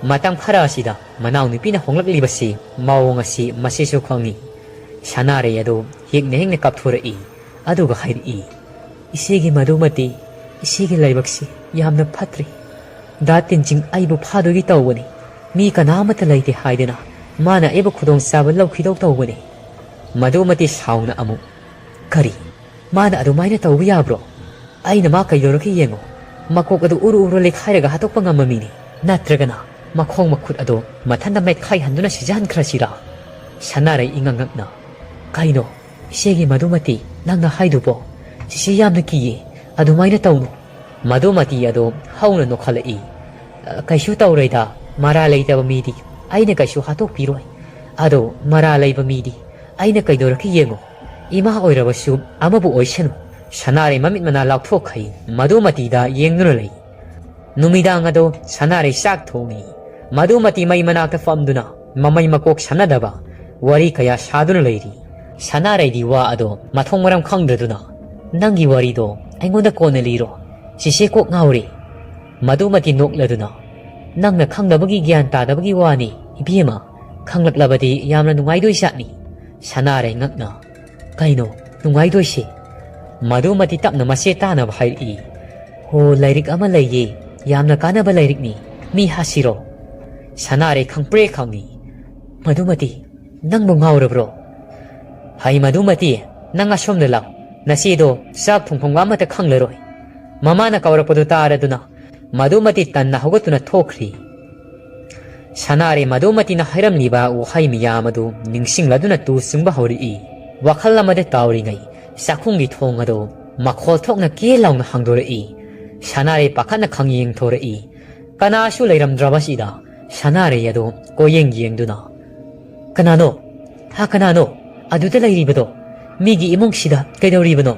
ꯃꯇꯝ ꯈꯔ ꯑꯁꯤꯗ ꯃꯅꯥꯎꯅꯨꯄꯤꯅ ꯍꯣꯡꯂꯛꯂꯤꯕꯁꯤ ꯃꯑꯣꯡ ꯑꯁꯤ ꯃꯁꯤꯁꯨ ꯈꯪꯏ꯫ ꯁꯅꯥꯔꯩ ꯑꯗꯨ ꯍꯦꯛꯅ ꯍꯦꯛꯅ ꯀꯥꯞꯊꯣꯔꯛꯏ꯫ ꯑꯗꯨꯒ ꯍꯥꯏꯔꯛꯏ, "ꯏꯆꯦꯒꯤ ꯃꯗꯨꯃꯇꯤ, ꯏꯆꯦꯒꯤ ꯂꯥꯏꯕꯛꯁꯤ ꯌꯥꯝꯅ ꯐꯠꯇ꯭ꯔꯤ꯫ ꯗꯥ ꯇꯤꯟꯆꯤꯡ ꯑꯩꯕꯨ ꯐꯥꯗꯣꯏꯒꯤ ꯇꯧꯕꯅꯤ꯫ ꯃꯤ ꯀꯅꯥ ꯑꯃꯠꯇ ꯂꯩꯇꯦ ꯍꯥꯏꯗꯨꯅ ꯃꯥꯅ ꯑꯩꯕꯨ ꯈꯨꯗꯣꯡꯆꯥꯕ ꯂꯧꯈꯤꯗꯧ ꯇꯧꯕꯅꯤ"꯫ ꯃꯗꯨꯃꯇꯤ ꯁꯥꯎꯅ ꯑꯃꯨꯛ, "ꯀꯔꯤ? ꯃꯥꯅ ꯑꯗꯨꯃꯥꯏꯅ ꯇꯧꯕ ꯌꯥꯕ꯭ꯔꯣ? ꯑꯩꯅ ꯃꯥ ꯀꯩꯗꯧꯔꯒꯦ ꯌꯦꯡꯉꯣ꯫ ꯃꯀꯣꯛ ꯑꯗꯨ ꯎꯔꯨ ꯎꯔꯨ ꯂꯩꯈꯥꯏꯔꯒ ꯍꯥꯠꯇꯣꯛꯄ ꯉꯝꯕ ꯃꯤꯅꯤ꯫ ꯅꯠꯇ꯭ꯔꯒꯅ ꯃꯈꯣꯡ ꯃꯈꯨꯠ ꯑꯗꯨ ꯃꯊꯟꯇ ꯃꯦꯠꯈꯥꯏꯍꯟꯗꯨꯅ ꯁꯤꯖꯍꯟꯈ꯭ꯔꯁꯤꯔꯥ?" ꯁꯅꯥꯔꯩ ꯏꯉꯛ ꯉꯛꯅ, "ꯀꯩꯅꯣ? ꯏꯆꯦꯒꯤ ꯃꯗꯨꯃꯇꯤ ꯅꯪꯅ ꯍꯥꯏꯗꯨꯕꯣ? ꯆꯤꯆꯦ ꯌꯥꯝꯅ ꯀꯤꯌꯦ꯫ ꯑꯗꯨꯃꯥꯏꯅ ꯇꯧꯅꯨ"꯫ ꯃꯗꯨꯃꯇꯤ ꯑꯗꯨ ꯍꯧꯅ ꯅꯣꯛꯈꯠꯂꯛꯏ꯫ "ꯑ, ꯀꯩꯁꯨ ꯇꯧꯔꯣꯏꯗ꯫ ꯃꯔꯥ ꯂꯩꯇꯕ ꯃꯤꯗꯤ ꯑꯩꯅ ꯀꯩꯁꯨ ꯍꯥꯠꯇꯣꯛꯄꯤꯔꯣꯏ꯫ ꯑꯗꯣ ꯃꯔꯥ ꯂꯩꯕ ꯃꯤꯗꯤ ꯑꯩꯅ ꯀꯩꯗꯧꯔꯛꯀꯦ ꯌꯦꯡꯉꯣ꯫ ꯏꯃꯥ ꯑꯣꯏꯔꯕꯁꯨ ꯑꯃꯕꯨ ꯑꯣꯏꯁꯅꯨ"꯫ ꯁꯅꯥꯔꯩ ꯃꯃꯤꯠ ꯃꯅꯥ ꯂꯥꯎꯊꯣꯛꯈꯩ ꯃꯗꯨꯃꯇꯤꯗ ꯌꯦꯡꯗꯨꯅ ꯂꯩ꯫ ꯅꯨꯃꯤꯗꯥꯡ ꯑꯗꯣ ꯁꯅꯥꯔꯩ ꯆꯥꯛ ꯊꯣꯡꯉꯤ꯫ ꯃꯗꯨꯃꯇꯤ ꯃꯩ ꯃꯅꯥꯛꯇ ꯐꯝꯗꯨꯅ ꯃꯃꯩ ꯃꯀꯣꯛ ꯁꯝꯅꯗꯕ ꯋꯥꯔꯤ ꯀꯌꯥ ꯁꯥꯗꯨꯅ ꯂꯩꯔꯤ꯫ ꯁꯅꯥꯔꯩꯗꯤ ꯋꯥ ꯑꯗꯣ ꯃꯊꯣꯡ ꯃꯔꯝ ꯈꯪꯗ꯭ꯔꯗꯨꯅ, "ꯅꯪꯒꯤ ꯋꯥꯔꯤꯗꯣ ꯑꯩꯉꯣꯟꯗ ꯀꯣꯟꯅ ꯂꯤꯔꯣ꯫ ꯆꯤꯆꯦ ꯀꯣꯛ ꯉꯥꯎꯔꯦ"꯫ ꯃꯗꯨꯃꯇꯤ ꯅꯣꯛꯂꯗꯨꯅ, "ꯅꯪꯅ ꯈꯪꯗꯕꯒꯤ ꯒ꯭ꯌꯥꯟ ꯇꯥꯗꯕꯒꯤ ꯋꯥꯅꯤ, ꯏꯕꯦꯝꯃ꯫ ꯈꯪꯂꯛꯂꯕꯗꯤ ꯌꯥꯝꯅ ꯅꯨꯡꯉꯥꯏꯗꯣꯏꯖꯥꯠꯅꯤ"꯫ ꯁꯅꯥꯔꯩ ꯉꯛꯅ, "ꯀꯩꯅꯣ ꯅꯨꯡꯉꯥꯏꯗꯣꯏꯁꯦ?" ꯃꯗꯨꯃꯇꯤ ꯇꯞꯅ ꯃꯆꯦ ꯇꯥꯅꯕ ꯍꯥꯏꯔꯛꯏ꯫ "ꯍꯣ, ꯂꯥꯏꯔꯤꯛ ꯑꯃ ꯂꯩꯌꯦ, ꯌꯥꯝꯅ ꯀꯥꯟꯅꯕ ꯂꯥꯏꯔꯤꯛꯅꯤ, ꯃꯤ ꯍꯥꯠꯁꯤꯔꯣ?" ꯁꯅꯥꯔꯩ ꯈꯪꯄ꯭ꯔꯦ ꯈꯪꯉꯤ꯫ "ꯃꯗꯨꯃꯇꯤ, ꯅꯪꯕꯨ ꯉꯥꯎꯔꯕ꯭ꯔꯣ? ꯍꯩ ꯃꯗꯨꯃꯇꯤ, ꯅꯪ ꯑꯁꯣꯝꯗ ꯂꯥꯛ꯫ ꯅꯆꯦꯗꯣ ꯆꯥꯛ ꯊꯣꯡꯐꯝꯒ ꯑꯃꯠꯇ ꯈꯪꯂꯔꯣꯏ"꯫ ꯃꯃꯥꯅ ꯀꯧꯔꯛꯄꯗꯨ ꯇꯥꯔꯗꯨꯅ ꯃꯗꯨꯃꯇꯤ ꯇꯟꯅ ꯍꯧꯒꯠꯇꯨꯅ ꯊꯣꯛꯈ꯭ꯔꯤ꯫ ꯁꯅꯥꯔꯩ ꯃꯗꯨꯃꯇꯤꯅ ꯍꯥꯏꯔꯝꯂꯤꯕ ꯋꯥꯍꯩ ꯃꯌꯥꯝ ꯑꯗꯨ ꯅꯤꯡꯁꯤꯡꯂꯗꯨꯅ ꯇꯨ ꯆꯨꯡꯕ ꯍꯧꯔꯛꯏ꯫ ꯋꯥꯈꯜ ꯑꯃꯗ ꯇꯥꯎꯔꯤꯉꯩ ꯆꯥꯛꯈꯨꯝꯒꯤ ꯊꯣꯡ ꯑꯗꯨ ꯃꯈꯣꯜ ꯊꯣꯛꯅ ꯀꯦ ꯂꯥꯎꯅ ꯍꯥꯡꯗꯣꯔꯛꯏ꯫ ꯁꯅꯥꯔꯩ ꯄꯥꯈꯠꯅ ꯈꯪꯌꯦꯡ ꯊꯣꯔꯛꯏ꯫ ꯀꯅꯥꯁꯨ ꯂꯩꯔꯝꯗ꯭ꯔꯕꯁꯤꯗ ꯁꯅꯥꯔꯩ ꯑꯗꯨ ꯀꯣꯏꯌꯦꯡ ꯌꯦꯡꯗꯨꯅ, "ꯀꯅꯥꯅꯣ? ꯍꯥ, ꯀꯅꯥꯅꯣ ꯑꯗꯨꯗ ꯂꯩꯔꯤꯕꯗꯣ? ꯃꯤꯒꯤ ꯏꯃꯨꯡꯁꯤꯗ ꯀꯩꯗꯧꯔꯤꯕꯅꯣ?"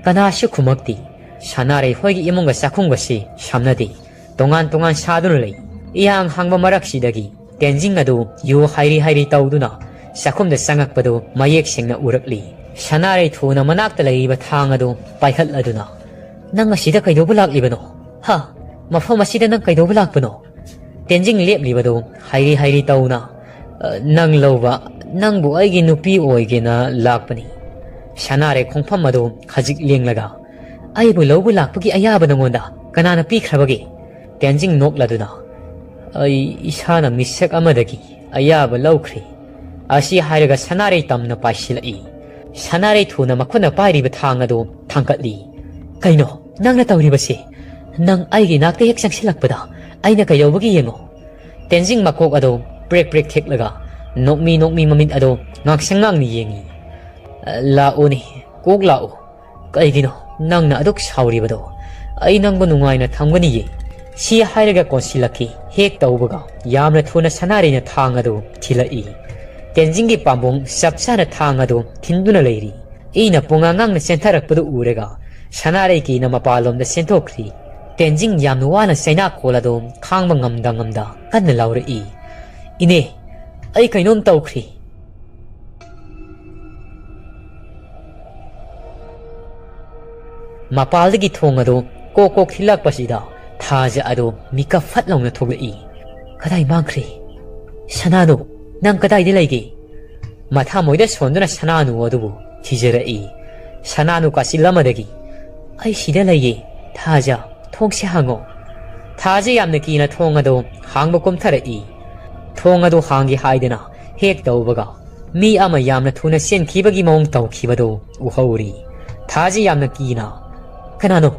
ꯀꯅꯥꯁꯨ ꯈꯨꯝꯃꯛꯇꯦ꯫ ꯁꯅꯥꯔꯩ ꯍꯣꯏꯒꯤ ꯏꯃꯨꯡꯒ ꯆꯥꯛꯈꯨꯝꯒꯁꯤ ꯁꯝꯅꯗꯦ꯫ ꯇꯣꯉꯥꯟ ꯇꯣꯉꯥꯟ ꯁꯥꯗꯨꯅ ꯂꯩ꯫ ꯏꯍꯥꯡ ꯍꯥꯡꯕ ꯃꯔꯛꯁꯤꯗꯒꯤ ꯇꯦꯟꯖꯤꯡ ꯑꯗꯨ ꯌꯨ ꯍꯥꯏꯔꯤ ꯍꯥꯏꯔꯤ ꯇꯧꯗꯨꯅ ꯆꯥꯛꯈꯨꯝꯗ ꯆꯪꯉꯛꯄꯗꯨ ꯃꯌꯦꯛ ꯁꯦꯡꯅ ꯎꯔꯛꯂꯤ꯫ ꯁꯅꯥꯔꯩ ꯊꯨꯅ ꯃꯅꯥꯛꯇ ꯂꯩꯔꯤꯕ ꯊꯥꯡ ꯑꯗꯨ ꯄꯥꯏꯈꯠꯂꯗꯨꯅ, "ꯅꯪ ꯑꯁꯤꯗ ꯀꯩꯗꯧꯕ ꯂꯥꯛꯂꯤꯕꯅꯣ? ꯍꯥ? ꯃꯐꯝ ꯑꯁꯤꯗ ꯅꯪ ꯀꯩꯗꯧꯕ ꯂꯥꯛꯄꯅꯣ?" ꯇꯦꯟꯖꯤꯡ ꯂꯦꯞꯂꯤꯕꯗꯨ ꯍꯥꯏꯔꯤ ꯍꯥꯏꯔꯤ ꯇꯧꯅ, "ꯑ, ꯅꯪ ꯂꯧꯕ, ꯅꯪꯕꯨ ꯑꯩꯒꯤ ꯅꯨꯄꯤ ꯑꯣꯏꯒꯦꯅ ꯂꯥꯛꯄꯅꯤ꯫" ꯁꯅꯥꯔꯩ ꯈꯣꯡꯐꯝ ꯑꯗꯨ ꯈꯖꯤꯛ ꯂꯦꯡꯂꯒ, "ꯑꯩꯕꯨ ꯂꯧꯕ ꯂꯥꯛꯄꯒꯤ ꯑꯌꯥꯕ ꯅꯉꯣꯟꯗ ꯀꯅꯥꯅ ꯄꯤꯈ꯭ꯔꯕꯒꯦ?" ꯇꯦꯟꯖꯤꯡ ꯅꯣꯛꯂꯗꯨꯅ, "ꯑꯩ ꯏꯁꯥꯅ ꯃꯤꯁꯛ ꯑꯃꯗꯒꯤ ꯑꯌꯥꯕ ꯂꯧꯈ꯭ꯔꯦ꯫" ꯑꯁꯤ ꯍꯥꯏꯔꯒ ꯁꯅꯥꯔꯩ ꯇꯝꯅ ꯄꯥꯏꯁꯤꯜꯂꯛꯏ꯫ ꯁꯅꯥꯔꯩ ꯊꯨꯅ ꯃꯈꯨꯠꯅ ꯄꯥꯏꯔꯤꯕ ꯊꯥꯡ ꯑꯗꯨ ꯊꯥꯡꯒꯠꯂꯤ꯫ "ꯀꯩꯅꯣ ꯅꯪꯅ ꯇꯧꯔꯤꯕꯁꯤ? ꯅꯪ ꯑꯩꯒꯤ ꯅꯥꯛꯇ ꯍꯦꯛ ꯆꯪꯁꯤꯜꯂꯛꯄꯗ ꯑꯩꯅ ꯀꯩꯗꯧꯕꯒꯦ ꯌꯦꯡꯉꯣ꯫" ꯇꯦꯟꯖꯤꯡ ꯃꯀꯣꯛ ꯑꯗꯨ ꯄ꯭ꯔꯦꯛ ꯄ꯭ꯔꯦꯛ ꯊꯦꯛꯂꯒ ꯅꯣꯛꯃꯤ ꯅꯣꯛꯃꯤ ꯃꯃꯤꯠ ꯑꯗꯨ ꯉꯥꯡꯁꯪ ꯉꯥꯡꯅ ꯌꯦꯡꯏ꯫ "ꯂꯥꯛꯎꯅꯦ, ꯀꯣꯛ ꯂꯥꯛꯎ꯫ ꯀꯩꯒꯤꯅꯣ ꯅꯪꯅ ꯑꯗꯨꯛ ꯁꯥꯎꯔꯤꯕꯗꯣ? ꯑꯩ ꯅꯪꯕꯨ ꯅꯨꯡꯉꯥꯏꯅ ꯊꯝꯒꯅꯤꯌꯦ꯫" ꯁꯤ ꯍꯥꯏꯔꯒ ꯀꯣꯟꯁꯤꯜꯂꯛꯈꯤ꯫ ꯍꯦꯛ ꯇꯧꯕꯒ ꯌꯥꯝꯅ ꯊꯨꯅ ꯁꯅꯥꯔꯩꯅ ꯊꯥꯡ ꯑꯗꯨ ꯊꯤꯜꯂꯛꯏ꯫ ꯇꯦꯟꯖꯤꯡꯒꯤ ꯄꯥꯝꯕꯣꯝ ꯆꯞ ꯆꯥꯅ ꯊꯥꯡ ꯑꯗꯨ ꯊꯤꯟꯗꯨꯅ ꯂꯩꯔꯤ꯫ ꯏꯅ ꯄꯨꯡꯉꯥꯡ ꯉꯥꯡꯅ ꯆꯦꯟꯊꯔꯛꯄꯗꯨ ꯎꯔꯒ ꯁꯅꯥꯔꯩ ꯀꯤꯅ ꯃꯄꯥꯟꯂꯣꯝꯗ ꯆꯦꯟꯊꯣꯛꯈ꯭ꯔꯤ꯫ ꯇꯦꯟꯖꯤꯡ ꯌꯥꯝꯅ ꯋꯥꯅ ꯆꯩꯅꯥꯈꯣꯜ ꯑꯗꯨ ꯈꯥꯡꯕ ꯉꯝꯗ ꯉꯝꯗ ꯀꯟꯅ ꯂꯥꯎꯔꯛꯏ, "ꯏꯅꯦ, ꯑꯩ ꯀꯩꯅꯣꯝ ꯇꯧꯈ꯭ꯔꯦ꯫" ꯃꯄꯥꯜꯗꯒꯤ ꯊꯣꯡ ꯑꯗꯨ ꯀꯣꯛ ꯀꯣꯛ ꯊꯤꯜꯂꯛꯄꯁꯤꯗ ꯊꯥꯖ ꯑꯗꯨ ꯃꯤꯀꯞ ꯐꯠ ꯂꯥꯎꯅ ꯊꯣꯛꯂꯛꯏ꯫ "ꯀꯗꯥꯏ ꯃꯥꯡꯈ꯭ꯔꯦ? ꯁꯅꯥꯅꯨ, ꯅꯪ ꯀꯗꯥꯏꯗ ꯂꯩꯒꯦ?" ꯃꯊꯥ ꯃꯣꯏꯗ ꯁꯣꯟꯗꯨꯅ ꯁꯅꯥꯅꯨ ꯑꯗꯨꯕꯨ ꯊꯤꯖꯔꯛꯏ꯫ ꯁꯅꯥꯅꯨ ꯀꯥꯆꯤꯜ ꯑꯃꯗꯒꯤ, "ꯑꯩ ꯁꯤꯗ ꯂꯩꯌꯦ, ꯊꯥꯖ, ꯊꯣꯡꯁꯦ ꯍꯥꯡꯉꯣ꯫" ꯊꯥꯖ ꯌꯥꯝꯅ ꯀꯤꯅ ꯊꯣꯡ ꯑꯗꯨ ꯍꯥꯡꯕ ꯀꯨꯝꯊꯔꯛꯏ꯫ ꯊꯣꯡ ꯑꯗꯨ ꯍꯥꯡꯒꯦ ꯍꯥꯏꯗꯅ ꯍꯦꯛ ꯇꯧꯕꯒ ꯃꯤ ꯑꯃ ꯌꯥꯝꯅ ꯊꯨꯅ ꯆꯦꯟꯈꯤꯕꯒꯤ ꯃꯑꯣꯡ ꯇꯧꯈꯤꯕꯗꯨ ꯎꯍꯧꯔꯤ꯫ ꯊꯥꯖ ꯌꯥꯝꯅ ꯀꯤꯅ, "ꯀꯅꯥꯅꯣ?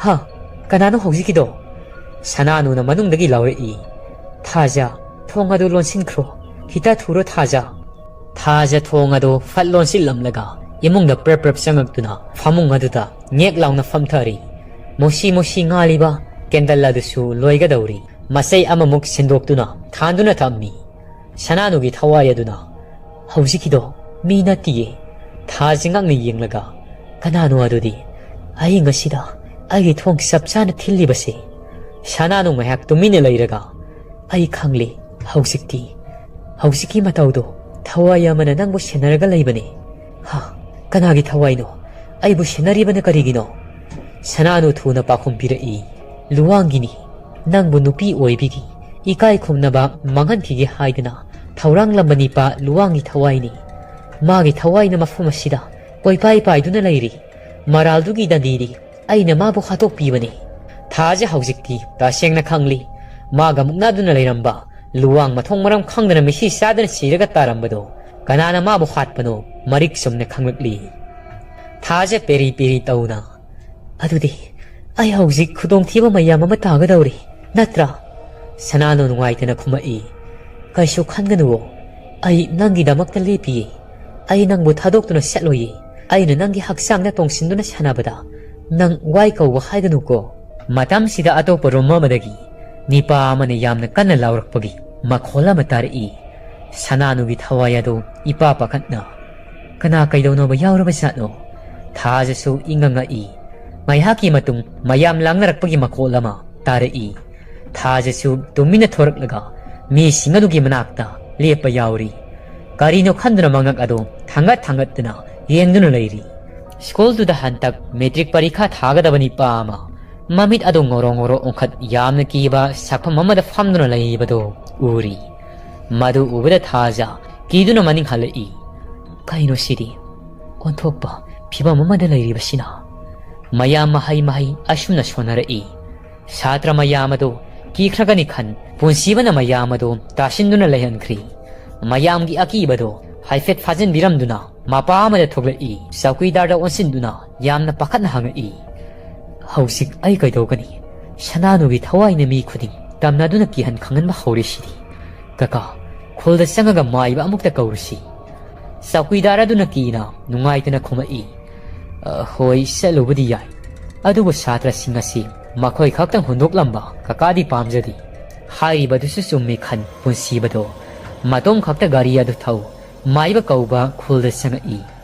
ꯍꯥ? ꯀꯅꯥꯅꯣ ꯍꯧꯖꯤꯛꯀꯤꯗꯣ?" ꯁꯅꯥꯅꯨꯅ ꯃꯅꯨꯡꯗꯒꯤ ꯂꯥꯎꯔꯛꯏ꯫ "ꯊꯥꯖ, ꯊꯣꯡ ꯑꯗꯨ ꯂꯣꯟꯁꯤꯟꯈ꯭ꯔꯣ꯫ ꯈꯤꯇ ꯊꯨꯔꯣ, ꯊꯥꯖ꯫ ꯊꯥꯖ ꯊꯣꯡ ꯑꯗꯨ ꯐꯠ ꯂꯣꯟꯁꯤꯜꯂꯝꯂꯒ ꯏꯃꯨꯡꯗ ꯄ꯭ꯔꯞ ꯄ꯭ꯔꯞ ꯆꯪꯉꯛꯇꯨꯅ ꯐꯃꯨꯡ ꯑꯗꯨꯗ ꯉꯦꯛ ꯂꯥꯎꯅ ꯐꯝꯊꯔꯤ꯫ ꯃꯨꯁꯤ ꯃꯨꯁꯤ ꯉꯥꯜꯂꯤꯕ ꯀꯦꯟꯗꯜ ꯑꯗꯨꯁꯨ ꯂꯣꯏꯒꯗꯧꯔꯤ꯫ ꯃꯆꯩ ꯑꯃꯃꯨꯛ ꯁꯤꯟꯗꯣꯛꯇꯨꯅ ꯊꯥꯟꯗꯨꯅ ꯊꯝꯃꯤ꯫ ꯁꯅꯥꯅꯨꯒꯤ ꯊꯋꯥꯏ ꯑꯗꯨꯅ, "ꯍꯧꯖꯤꯛꯀꯤꯗꯣ ꯃꯤ ꯅꯠꯇꯤꯌꯦ"꯫ ꯊꯥꯖ ꯉꯛꯅ ꯌꯦꯡꯂꯒ, "ꯀꯅꯥꯅꯣ ꯑꯗꯨꯗꯤ? ꯑꯍꯤꯡ ꯑꯁꯤꯗ ꯑꯩꯒꯤ ꯊꯣꯡ ꯆꯞ ꯆꯥꯅ ꯊꯤꯜꯂꯤꯕꯁꯦ?" ꯁꯅꯥꯅꯨ ꯉꯥꯏꯍꯥꯛ ꯇꯨꯃꯤꯟꯅ ꯂꯩꯔꯒ, "ꯑꯩ ꯈꯪꯂꯦ꯫ ꯍꯧꯖꯤꯛꯇꯤ, ꯍꯧꯖꯤꯛꯀꯤ ꯃꯇꯧꯗꯣ, ꯊꯋꯥꯏ ꯑꯃꯅ ꯅꯪꯕꯨ ꯁꯦꯟꯅꯔꯒ ꯂꯩꯕꯅꯦ"꯫ "ꯍꯥ? ꯀꯅꯥꯒꯤ ꯊꯋꯥꯏꯅꯣ? ꯑꯩꯕꯨ ꯁꯦꯟꯅꯔꯤꯕꯅ ꯀꯔꯤꯒꯤꯅꯣ?" ꯁꯅꯥꯅꯨ ꯊꯨꯅ ꯄꯥꯎꯈꯨꯝ ꯄꯤꯔꯛꯏ, "ꯂꯨꯋꯥꯡꯒꯤꯅꯤ꯫ ꯅꯪꯕꯨ ꯅꯨꯄꯤ ꯑꯣꯏꯕꯤꯒꯤ ꯏꯀꯥꯏ ꯈꯨꯝꯅꯕ ꯃꯥꯡꯍꯟꯈꯤꯒꯦ ꯍꯥꯏꯗꯅ ꯊꯧꯔꯥꯡꯂꯝꯕ ꯅꯤꯄꯥ ꯂꯨꯋꯥꯡꯒꯤ ꯊꯋꯥꯏꯅꯤ꯫ ꯃꯥꯒꯤ ꯊꯋꯥꯏꯅ ꯃꯐꯝ ꯑꯁꯤꯗ ꯀꯣꯏꯄꯥꯏ ꯄꯥꯏꯗꯨꯅ ꯂꯩꯔꯤ꯫ ꯃꯔꯥꯜꯗꯨꯒꯤ ꯗꯟꯗꯤꯗꯤ ꯑꯩꯅ ꯃꯥꯕꯨ ꯍꯥꯠꯇꯣꯛꯄꯤꯕꯅꯤ"꯫ ꯊꯥꯖ ꯍꯧꯖꯤꯛꯇꯤ ꯇꯁꯦꯡꯅ ꯈꯪꯂꯤ꯫ ꯃꯥꯒ ꯃꯨꯛꯅꯗꯨꯅ ꯂꯩꯔꯝꯕ ꯂꯨꯋꯥꯡ ꯃꯊꯣꯡ ꯃꯔꯝ ꯈꯪꯗꯅ ꯃꯤꯁꯤ ꯆꯥꯗꯅ ꯁꯤꯔꯒ ꯇꯥꯔꯝꯕꯗꯣ ꯀꯅꯥꯅ ꯃꯥꯕꯨ ꯍꯥꯠꯄꯅꯣ ꯃꯔꯤꯛ ꯆꯨꯝꯅ ꯈꯪꯂꯛꯂꯤ꯫ ꯊꯥꯖ ꯄꯦꯔꯤ ꯄꯦꯔꯤ ꯇꯧꯅ, "ꯑꯗꯨꯗꯤ ꯑꯩ ꯍꯧꯖꯤꯛ ꯈꯨꯗꯣꯡꯊꯤꯕ ꯃꯌꯥꯝ ꯑꯃ ꯇꯥꯒꯗꯧꯔꯤ, ꯅꯠꯇ꯭ꯔꯥ?" ꯁꯅꯥꯅꯨ ꯅꯨꯡꯉꯥꯏꯇꯅ ꯈꯨꯝꯃꯛꯏ, "ꯀꯩꯁꯨ ꯈꯟꯒꯅꯨꯋꯣ꯫ ꯑꯩ ꯅꯪꯒꯤꯗꯃꯛꯇ ꯂꯦꯞꯄꯤꯌꯦ꯫ ꯑꯩ ꯅꯪꯕꯨ ꯊꯥꯗꯣꯛꯇꯨꯅ ꯆꯠꯂꯣꯏꯌꯦ꯫ ꯑꯩꯅ ꯅꯪꯒꯤ ꯍꯛꯆꯥꯡꯗ ꯇꯣꯡꯁꯤꯟꯗꯨꯅ ꯁꯥꯟꯅꯕꯗ ꯅꯪ ꯋꯥꯏ ꯀꯧꯕ ꯍꯥꯏꯒꯅꯨꯀꯣ"꯫ ꯃꯇꯝꯁꯤꯗ ꯑꯇꯣꯞꯄ ꯔꯨꯝ ꯑꯃꯗꯒꯤ ꯅꯤꯄꯥ ꯑꯃꯅ ꯌꯥꯝꯅ ꯀꯟꯅ ꯂꯥꯎꯔꯛꯄꯒꯤ ꯃꯈꯣꯜ ꯑꯃ ꯇꯥꯔꯛꯏ꯫ ꯁꯅꯥꯅꯨꯒꯤ ꯊꯋꯥꯏ ꯑꯗꯨ ꯏꯄꯥ ꯄꯥꯈꯠꯅ, "ꯀꯅꯥ ꯀꯩꯗꯧꯅꯕ ꯌꯥꯎꯔꯕ ꯖꯥꯠꯅꯣ?" ꯊꯥꯖꯁꯨ ꯏꯪꯉ ꯉꯛꯏ꯫ ꯉꯥꯏꯍꯥꯛꯀꯤ ꯃꯇꯨꯡ ꯃꯌꯥꯝ ꯂꯥꯡꯅꯔꯛꯄꯒꯤ ꯃꯈꯣꯜ ꯑꯃ ꯇꯥꯔꯛꯏ꯫ ꯊꯥꯖꯁꯨ ꯇꯨꯃꯤꯟꯅ ꯊꯣꯔꯛꯂꯒ ꯃꯤꯁꯤꯡ ꯑꯗꯨꯒꯤ ꯃꯅꯥꯛꯇ ꯂꯦꯞꯄ ꯌꯥꯎꯔꯤ꯫ ꯀꯔꯤꯅꯣ ꯈꯟꯗꯨꯅ ꯃꯉꯛ ꯑꯗꯨ ꯊꯥꯡꯒꯠ ꯊꯥꯡꯒꯠꯇꯨꯅ ꯌꯦꯡꯗꯨꯅ ꯂꯩꯔꯤ꯫ ꯁ꯭ꯀꯨꯜꯗꯨꯗ ꯍꯟꯇꯛ ꯃꯦꯇ꯭ꯔꯤꯛ ꯄꯔꯤꯈꯥ ꯊꯥꯒꯗꯕ ꯅꯤꯄꯥ ꯑꯃ ꯃꯃꯤꯠ ꯑꯗꯨ ꯉꯧꯔꯣ ꯉꯧꯔꯣ ꯑꯣꯟꯈꯠ ꯌꯥꯝꯅ ꯀꯤꯕ ꯁꯛꯐꯝ ꯑꯃꯗ ꯐꯝꯗꯨꯅ ꯂꯩꯕꯗꯨ ꯎꯔꯤ꯫ ꯃꯗꯨ ꯎꯕꯗ ꯊꯥꯖ ꯀꯤꯗꯨꯅ ꯃꯅꯤꯡ ꯍꯜꯂꯛꯏ꯫ "ꯀꯩꯅꯣ ꯁꯤꯗꯤ? ꯑꯣꯟꯊꯣꯛꯄ ꯐꯤꯕꯝ ꯑꯃꯗ ꯂꯩꯔꯤꯕꯁꯤꯅ?" ꯃꯌꯥꯝ ꯃꯍꯩ ꯃꯍꯩ ꯑꯁꯨꯝꯅ ꯁꯣꯟꯅꯔꯛꯏ꯫ ꯁꯥꯇ꯭ꯔ ꯃꯌꯥꯝ ꯑꯗꯨ ꯀꯤꯈ꯭ꯔꯒꯅꯤ ꯈꯟ ꯄꯨꯟꯁꯤꯕꯅ ꯃꯌꯥꯝ ꯑꯗꯨ ꯇꯥꯁꯤꯟꯗꯨꯅ ꯂꯩꯍꯟꯈ꯭ꯔꯤ꯫ ꯃꯌꯥꯝꯒꯤ ꯑꯀꯤꯕꯗꯨ ꯍꯥꯏꯐꯦꯠ ꯐꯥꯖꯤꯟꯕꯤꯔꯝꯗꯨꯅ ꯃꯄꯥ ꯑꯃꯗ ꯊꯣꯛꯂꯛꯏ꯫ ꯆꯧꯀꯤꯗꯥꯔꯗ ꯑꯣꯟꯁꯤꯟꯗꯨꯅ ꯌꯥꯝꯅ ꯄꯥꯈꯠꯅ ꯍꯪꯉꯛꯏ, "ꯍꯧꯖꯤꯛ ꯑꯩ ꯀꯩꯗꯧꯒꯅꯤ? ꯁꯅꯥꯅꯨꯒꯤ ꯊꯋꯥꯏꯅ ꯃꯤ ꯈꯨꯗꯤꯡ ꯇꯝꯅꯗꯨꯅ ꯀꯤꯍꯟ ꯈꯪꯍꯟꯕ ꯍꯧꯔꯤꯁꯤꯗꯤ꯫ "ꯀꯀꯥ, ꯈꯨꯜꯗ ꯆꯪꯉꯒ ꯃꯥꯏꯕ ꯑꯃꯨꯛꯇ ꯀꯧꯔꯨꯁꯤ꯫" ꯆꯧꯀꯤꯗꯥꯔ ꯑꯗꯨꯅ ꯀꯤꯅ ꯅꯨꯡꯉꯥꯏꯇꯅ ꯈꯨꯝꯃꯛꯏ, "ꯑ, ꯍꯣꯏ, ꯆꯠꯂꯨꯕꯗꯤ ꯌꯥꯏ, ꯑꯗꯨꯕꯨ ꯁꯥꯇ꯭ꯔꯁꯤꯡ ꯑꯁꯤ ꯃꯈꯣꯏ ꯈꯛꯇꯪ ꯍꯨꯟꯗꯣꯛꯂꯝꯕ ꯀꯀꯥꯗꯤ ꯄꯥꯝꯖꯗꯦ꯫" ꯍꯥꯏꯔꯤꯕꯗꯨꯁꯨ ꯆꯨꯝꯃꯤ ꯈꯟ ꯄꯨꯟꯁꯤꯕꯗꯣ ꯃꯇꯣꯝ ꯈꯛꯇ ꯒꯥꯔꯤ ꯑꯗꯨ ꯊꯧ ꯃꯥꯏꯕ ꯀꯧꯕ ꯈꯨꯜꯗ ꯆꯪꯉꯛꯏ꯫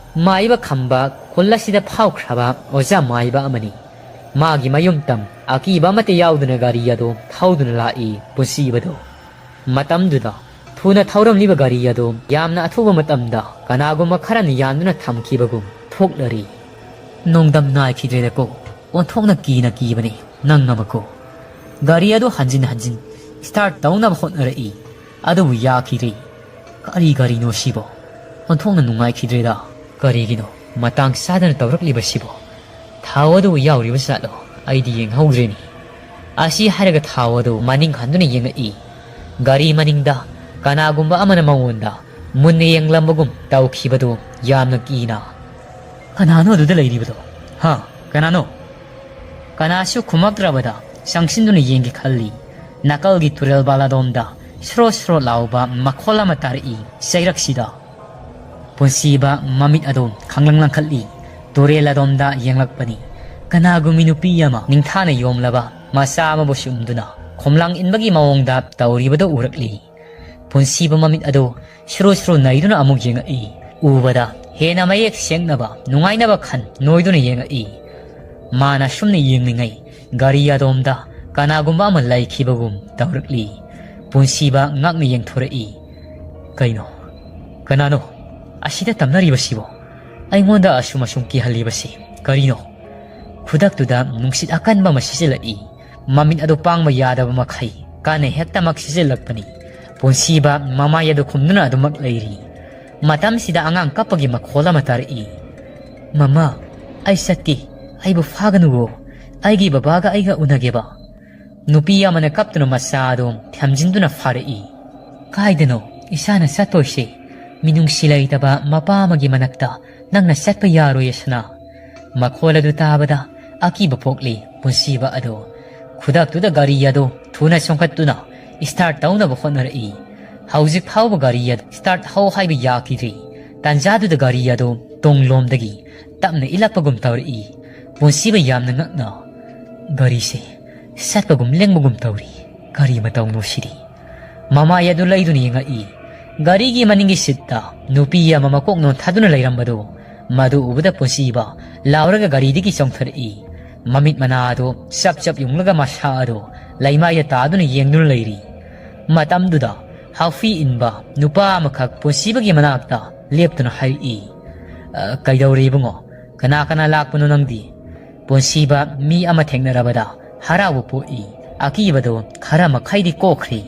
ꯃꯥꯏꯕ ꯈꯝꯕ ꯈꯨꯜ ꯑꯁꯤꯗ ꯐꯥꯎꯈ꯭ꯔꯕ ꯑꯣꯖꯥ ꯃꯥꯏꯕ ꯑꯃꯅꯤ꯫ ꯃꯥꯒꯤ ꯃꯌꯨꯝ ꯇꯝ ꯑꯀꯤꯕ ꯑꯃꯠꯇ ꯌꯥꯎꯗꯅ ꯒꯥꯔꯤ ꯑꯗꯨ ꯊꯧꯗꯨꯅ ꯂꯥꯛꯏ ꯄꯨꯟꯁꯤꯕꯗꯣ꯫ ꯃꯇꯝꯗꯨꯗ ꯊꯨꯅ ꯊꯧꯔꯝꯂꯤꯕ ꯒꯥꯔꯤ ꯑꯗꯨ ꯌꯥꯝꯅ ꯑꯊꯨꯕ ꯃꯇꯝꯗ ꯀꯅꯥꯒꯨꯝꯕ ꯈꯔꯅ ꯌꯥꯟꯗꯨꯅ ꯊꯝꯈꯤꯕꯒꯨꯝ ꯊꯣꯛꯂꯔꯤ꯫ ꯅꯣꯡꯗꯝ ꯅꯥꯏꯈꯤꯗ꯭ꯔꯦꯗꯀꯣ, ꯑꯣꯟꯊꯣꯛꯅ ꯀꯤꯅ ꯀꯤꯕꯅꯤ ꯅꯪ ꯑꯃꯀꯣ꯫ ꯒꯥꯔꯤ ꯑꯗꯨ ꯍꯟꯖꯤꯟ ꯍꯟꯖꯤꯟ start ꯇꯧꯅꯕ ꯍꯣꯠꯅꯔꯛꯏ, ꯑꯗꯨꯕꯨ ꯌꯥꯈꯤꯗ꯭ꯔꯦ꯫ ꯀꯔꯤ ꯒꯥꯔꯤꯅꯣ ꯁꯤꯕꯣ? ꯑꯣꯟꯊꯣꯛꯅ ꯅꯨꯡꯉꯥꯏꯈꯤꯗ꯭ꯔꯦꯗ꯫ ꯀꯔꯤꯒꯤꯅꯣ ꯃꯇꯥꯡ ꯆꯥꯗꯅ ꯇꯧꯔꯛꯂꯤꯕꯁꯤꯕꯣ? ꯊꯥꯎ ꯑꯗꯨꯕꯨ ꯌꯥꯎꯔꯤꯕ ꯖꯥꯠꯂꯣ? ꯑꯩꯗꯤ ꯌꯦꯡꯍꯧꯗ꯭ꯔꯦꯅꯦ꯫ ꯑꯁꯤ ꯍꯥꯏꯔꯒ ꯊꯥꯎ ꯑꯗꯨ ꯃꯅꯤꯡ ꯍꯟꯗꯨꯅ ꯌꯦꯡꯉꯛꯏ꯫ ꯒꯥꯔꯤ ꯃꯅꯤꯡꯗ ꯀꯅꯥꯒꯨꯝꯕ ꯑꯃꯅ ꯃꯉꯣꯟꯗ ꯃꯨꯟꯅ ꯌꯦꯡꯂꯝꯕꯒꯨꯝ ꯇꯧꯈꯤꯕꯗꯨ ꯌꯥꯝꯅ ꯀꯤꯅ, "ꯀꯅꯥꯅꯣ ꯑꯗꯨꯗ ꯂꯩꯔꯤꯕꯗꯣ? ꯍꯥ? ꯀꯅꯥꯅꯣ?" ꯀꯅꯥꯁꯨ ꯈꯨꯝꯃꯛꯇ꯭ꯔꯕꯗ ꯆꯪꯁꯤꯟꯗꯨꯅ ꯌꯦꯡꯒꯦ ꯈꯜꯂꯤ꯫ ꯅꯥꯀꯜꯒꯤ ꯇꯨꯔꯦꯜ ꯕꯥꯂꯥꯗꯣꯝꯗ ꯁ꯭ꯔꯣ ꯁ꯭ꯔꯣ ꯂꯥꯎꯕ ꯃꯈꯣꯜ ꯑꯃ ꯇꯥꯔꯛꯏ ꯆꯩꯔꯛꯁꯤꯗ꯫ ꯄꯨꯟꯁꯤꯕ ꯃꯃꯤꯠ ꯑꯗꯨ ꯈꯪꯂꯪ ꯂꯪꯈꯠꯂꯤ꯫ ꯇꯨꯔꯦꯜ ꯑꯗꯣꯝꯗ ꯌꯦꯡꯂꯛꯄꯅꯤ꯫ ꯀꯅꯥꯒꯨꯝꯕꯤ ꯅꯨꯄꯤ ꯑꯃ ꯅꯤꯡꯊꯥꯅ ꯌꯣꯝꯂꯕ ꯃꯆꯥ ꯑꯃꯕꯨ ꯆꯨꯝꯗꯨꯅ ꯈꯣꯝꯂꯥꯡ ꯏꯟꯕꯒꯤ ꯃꯑꯣꯡꯗ ꯇꯧꯔꯤꯕꯗꯨ ꯎꯔꯛꯂꯤ꯫ ꯄꯨꯟꯁꯤꯕ ꯃꯃꯤꯠ ꯑꯗꯨ ꯁꯨꯔꯨ ꯁꯨꯔꯨ ꯅꯩꯗꯨꯅ ꯑꯃꯨꯛ ꯌꯦꯡꯉꯛꯏ꯫ ꯎꯕꯗ ꯍꯦꯟꯅ ꯃꯌꯦꯛ ꯁꯦꯡꯅꯕ, ꯅꯨꯡꯉꯥꯏꯅꯕ ꯈꯟ ꯅꯣꯏꯗꯨꯅ ꯌꯦꯡꯉꯛꯏ꯫ ꯃꯥꯅ ꯁꯨꯝꯅ ꯌꯦꯡꯂꯤꯉꯩ ꯒꯥꯔꯤ ꯑꯗꯣꯝꯗ ꯀꯅꯥꯒꯨꯝꯕ ꯑꯃ ꯂꯩꯈꯤꯕꯒꯨꯝ ꯇꯧꯔꯛꯂꯤ꯫ ꯄꯨꯟꯁꯤꯕ ꯉꯛꯅ ꯌꯦꯡꯊꯣꯔꯛꯏ꯫ "ꯀꯩꯅꯣ? ꯀꯅꯥꯅꯣ ꯑꯁꯤꯗ ꯇꯝꯅꯔꯤꯕꯁꯤꯕꯣ? ꯑꯩꯉꯣꯟꯗ ꯑꯁꯨꯝ ꯑꯁꯨꯝ ꯀꯤꯍꯜꯂꯤꯕꯁꯤ ꯀꯔꯤꯅꯣ?" ꯈꯨꯗꯛꯇꯨꯗ ꯅꯨꯡꯁꯤꯠ ꯑꯀꯟꯕ ꯑꯃ ꯁꯤꯖꯤꯜꯂꯛꯏ꯫ ꯃꯃꯤꯠ ꯑꯗꯨ ꯄꯥꯡꯕ ꯌꯥꯗꯕ ꯃꯈꯩ ꯀꯥꯟꯅ ꯍꯦꯛꯇꯃꯛ ꯁꯤꯖꯤꯜꯂꯛꯄꯅꯤ꯫ ꯄꯨꯟꯁꯤꯕ ꯃꯃꯥꯏ ꯑꯗꯨ ꯈꯨꯝꯗꯨꯅ ꯑꯗꯨꯃꯛ ꯂꯩꯔꯤ꯫ ꯃꯇꯝꯁꯤꯗ ꯑꯉꯥꯡ ꯀꯞꯄꯒꯤ ꯃꯈꯣꯜ ꯑꯃ ꯇꯥꯔꯛꯏ꯫ "ꯃꯃꯥ, ꯑꯩ ꯆꯠꯀꯦ꯫ ꯑꯩꯕꯨ ꯐꯥꯒꯅꯨꯋꯣ꯫ ꯑꯩꯒꯤ ꯕꯕꯥꯒ ꯑꯩꯒ ꯎꯅꯒꯦꯕ꯫" ꯅꯨꯄꯤ ꯑꯃꯅ ꯀꯞꯇꯨꯅ ꯃꯆꯥ ꯑꯗꯨ ꯊꯝꯖꯤꯟꯗꯨꯅ ꯐꯥꯔꯛꯏ꯫ "ꯀꯥꯏꯗꯅꯣ ꯏꯆꯥꯅ ꯆꯠꯇꯣꯏꯁꯦ? ꯃꯤꯅꯨꯡꯁꯤ ꯂꯩꯇꯕ ꯃꯄꯥ ꯑꯃꯒꯤ ꯃꯅꯥꯛꯇ ꯅꯪꯅ ꯆꯠꯄ ꯌꯥꯔꯣꯏ, ꯁꯅꯥ꯫" ꯃꯈꯣꯜ ꯑꯗꯨ ꯇꯥꯕꯗ ꯑꯀꯤꯕ ꯄꯣꯛꯂꯤ ꯄꯨꯟꯁꯤꯕ ꯑꯗꯨ꯫ ꯈꯨꯗꯛꯇꯨꯗ ꯒꯥꯔꯤ ꯑꯗꯨ ꯊꯨꯅ ꯆꯣꯡꯈꯠꯇꯨꯅ start ꯇꯧꯅꯕ ꯍꯣꯠꯅꯔꯛꯏ꯫ ꯍꯧꯖꯤꯛ ꯐꯥꯎꯕ ꯒꯥꯔꯤ ꯑꯗꯨ start ꯍꯧ ꯍꯥꯏꯕ ꯌꯥꯈꯤꯗ꯭ꯔꯤ꯫ ꯇꯥꯟꯖꯥꯗꯨꯗ ꯒꯥꯔꯤ ꯑꯗꯨ ꯇꯨꯡꯂꯣꯝꯗꯒꯤ ꯇꯞꯅ ꯏꯜꯂꯛꯄꯒꯨꯝ ꯇꯧꯔꯛꯏ꯫ ꯄꯨꯟꯁꯤꯕ ꯌꯥꯝꯅ ꯉꯛꯅ, "ꯒꯥꯔꯤꯁꯦ ꯆꯠꯄꯒꯨꯝ ꯂꯦꯡꯕꯒꯨꯝ ꯇꯧꯔꯤ꯫ ꯀꯔꯤ ꯃꯇꯧꯅꯣ ꯁꯤꯗꯤ?" ꯃꯃꯥꯏ ꯑꯗꯨ ꯂꯩꯗꯨꯅ ꯌꯦꯡꯉꯛꯏ꯫ ꯒꯥꯔꯤꯒꯤ ꯃꯅꯤꯡꯒꯤ seat ꯇ ꯅꯨꯄꯤ ꯑꯃ ꯃꯀꯣꯛ ꯅꯣꯟꯊꯗꯨꯅ ꯂꯩꯔꯝꯕꯗꯨ ꯃꯗꯨ ꯎꯕꯗ ꯄꯨꯟꯁꯤꯕ ꯂꯥꯎꯔꯒ ꯒꯥꯔꯤꯗꯒꯤ ꯆꯣꯡꯊꯔꯛꯏ꯫ ꯃꯃꯤꯠ ꯃꯅꯥ ꯑꯗꯨ ꯆꯞ ꯆꯞ ꯌꯨꯡꯂꯒ ꯃꯁꯥ ꯑꯗꯨ ꯂꯩꯃꯥꯏꯗ ꯇꯥꯗꯨꯅ ꯌꯦꯡꯗꯨꯅ ꯂꯩꯔꯤ꯫ ꯃꯇꯝꯗꯨꯗ ꯍꯥꯎꯐꯤ ꯏꯟꯕ ꯅꯨꯄꯥ ꯑꯃꯈꯛ ꯄꯨꯟꯁꯤꯕꯒꯤ ꯃꯅꯥꯛꯇ ꯂꯦꯞꯇꯨꯅ ꯍꯥꯏꯔꯛꯏ, "ꯑ, ꯀꯩꯗꯧꯔꯦ ꯏꯕꯨꯡꯉꯣ? ꯀꯅꯥ ꯀꯅꯥ ꯂꯥꯛꯄꯅꯣ ꯅꯪꯗꯤ?" ꯄꯨꯟꯁꯤꯕ ꯃꯤ ꯑꯃ ꯊꯦꯡꯅꯔꯕꯗ ꯍꯔꯥꯎꯕ ꯄꯣꯛꯏ꯫ ꯑꯀꯤꯕꯗꯣ ꯈꯔ ꯃꯈꯩꯗꯤ ꯀꯣꯛꯈ꯭ꯔꯦ꯫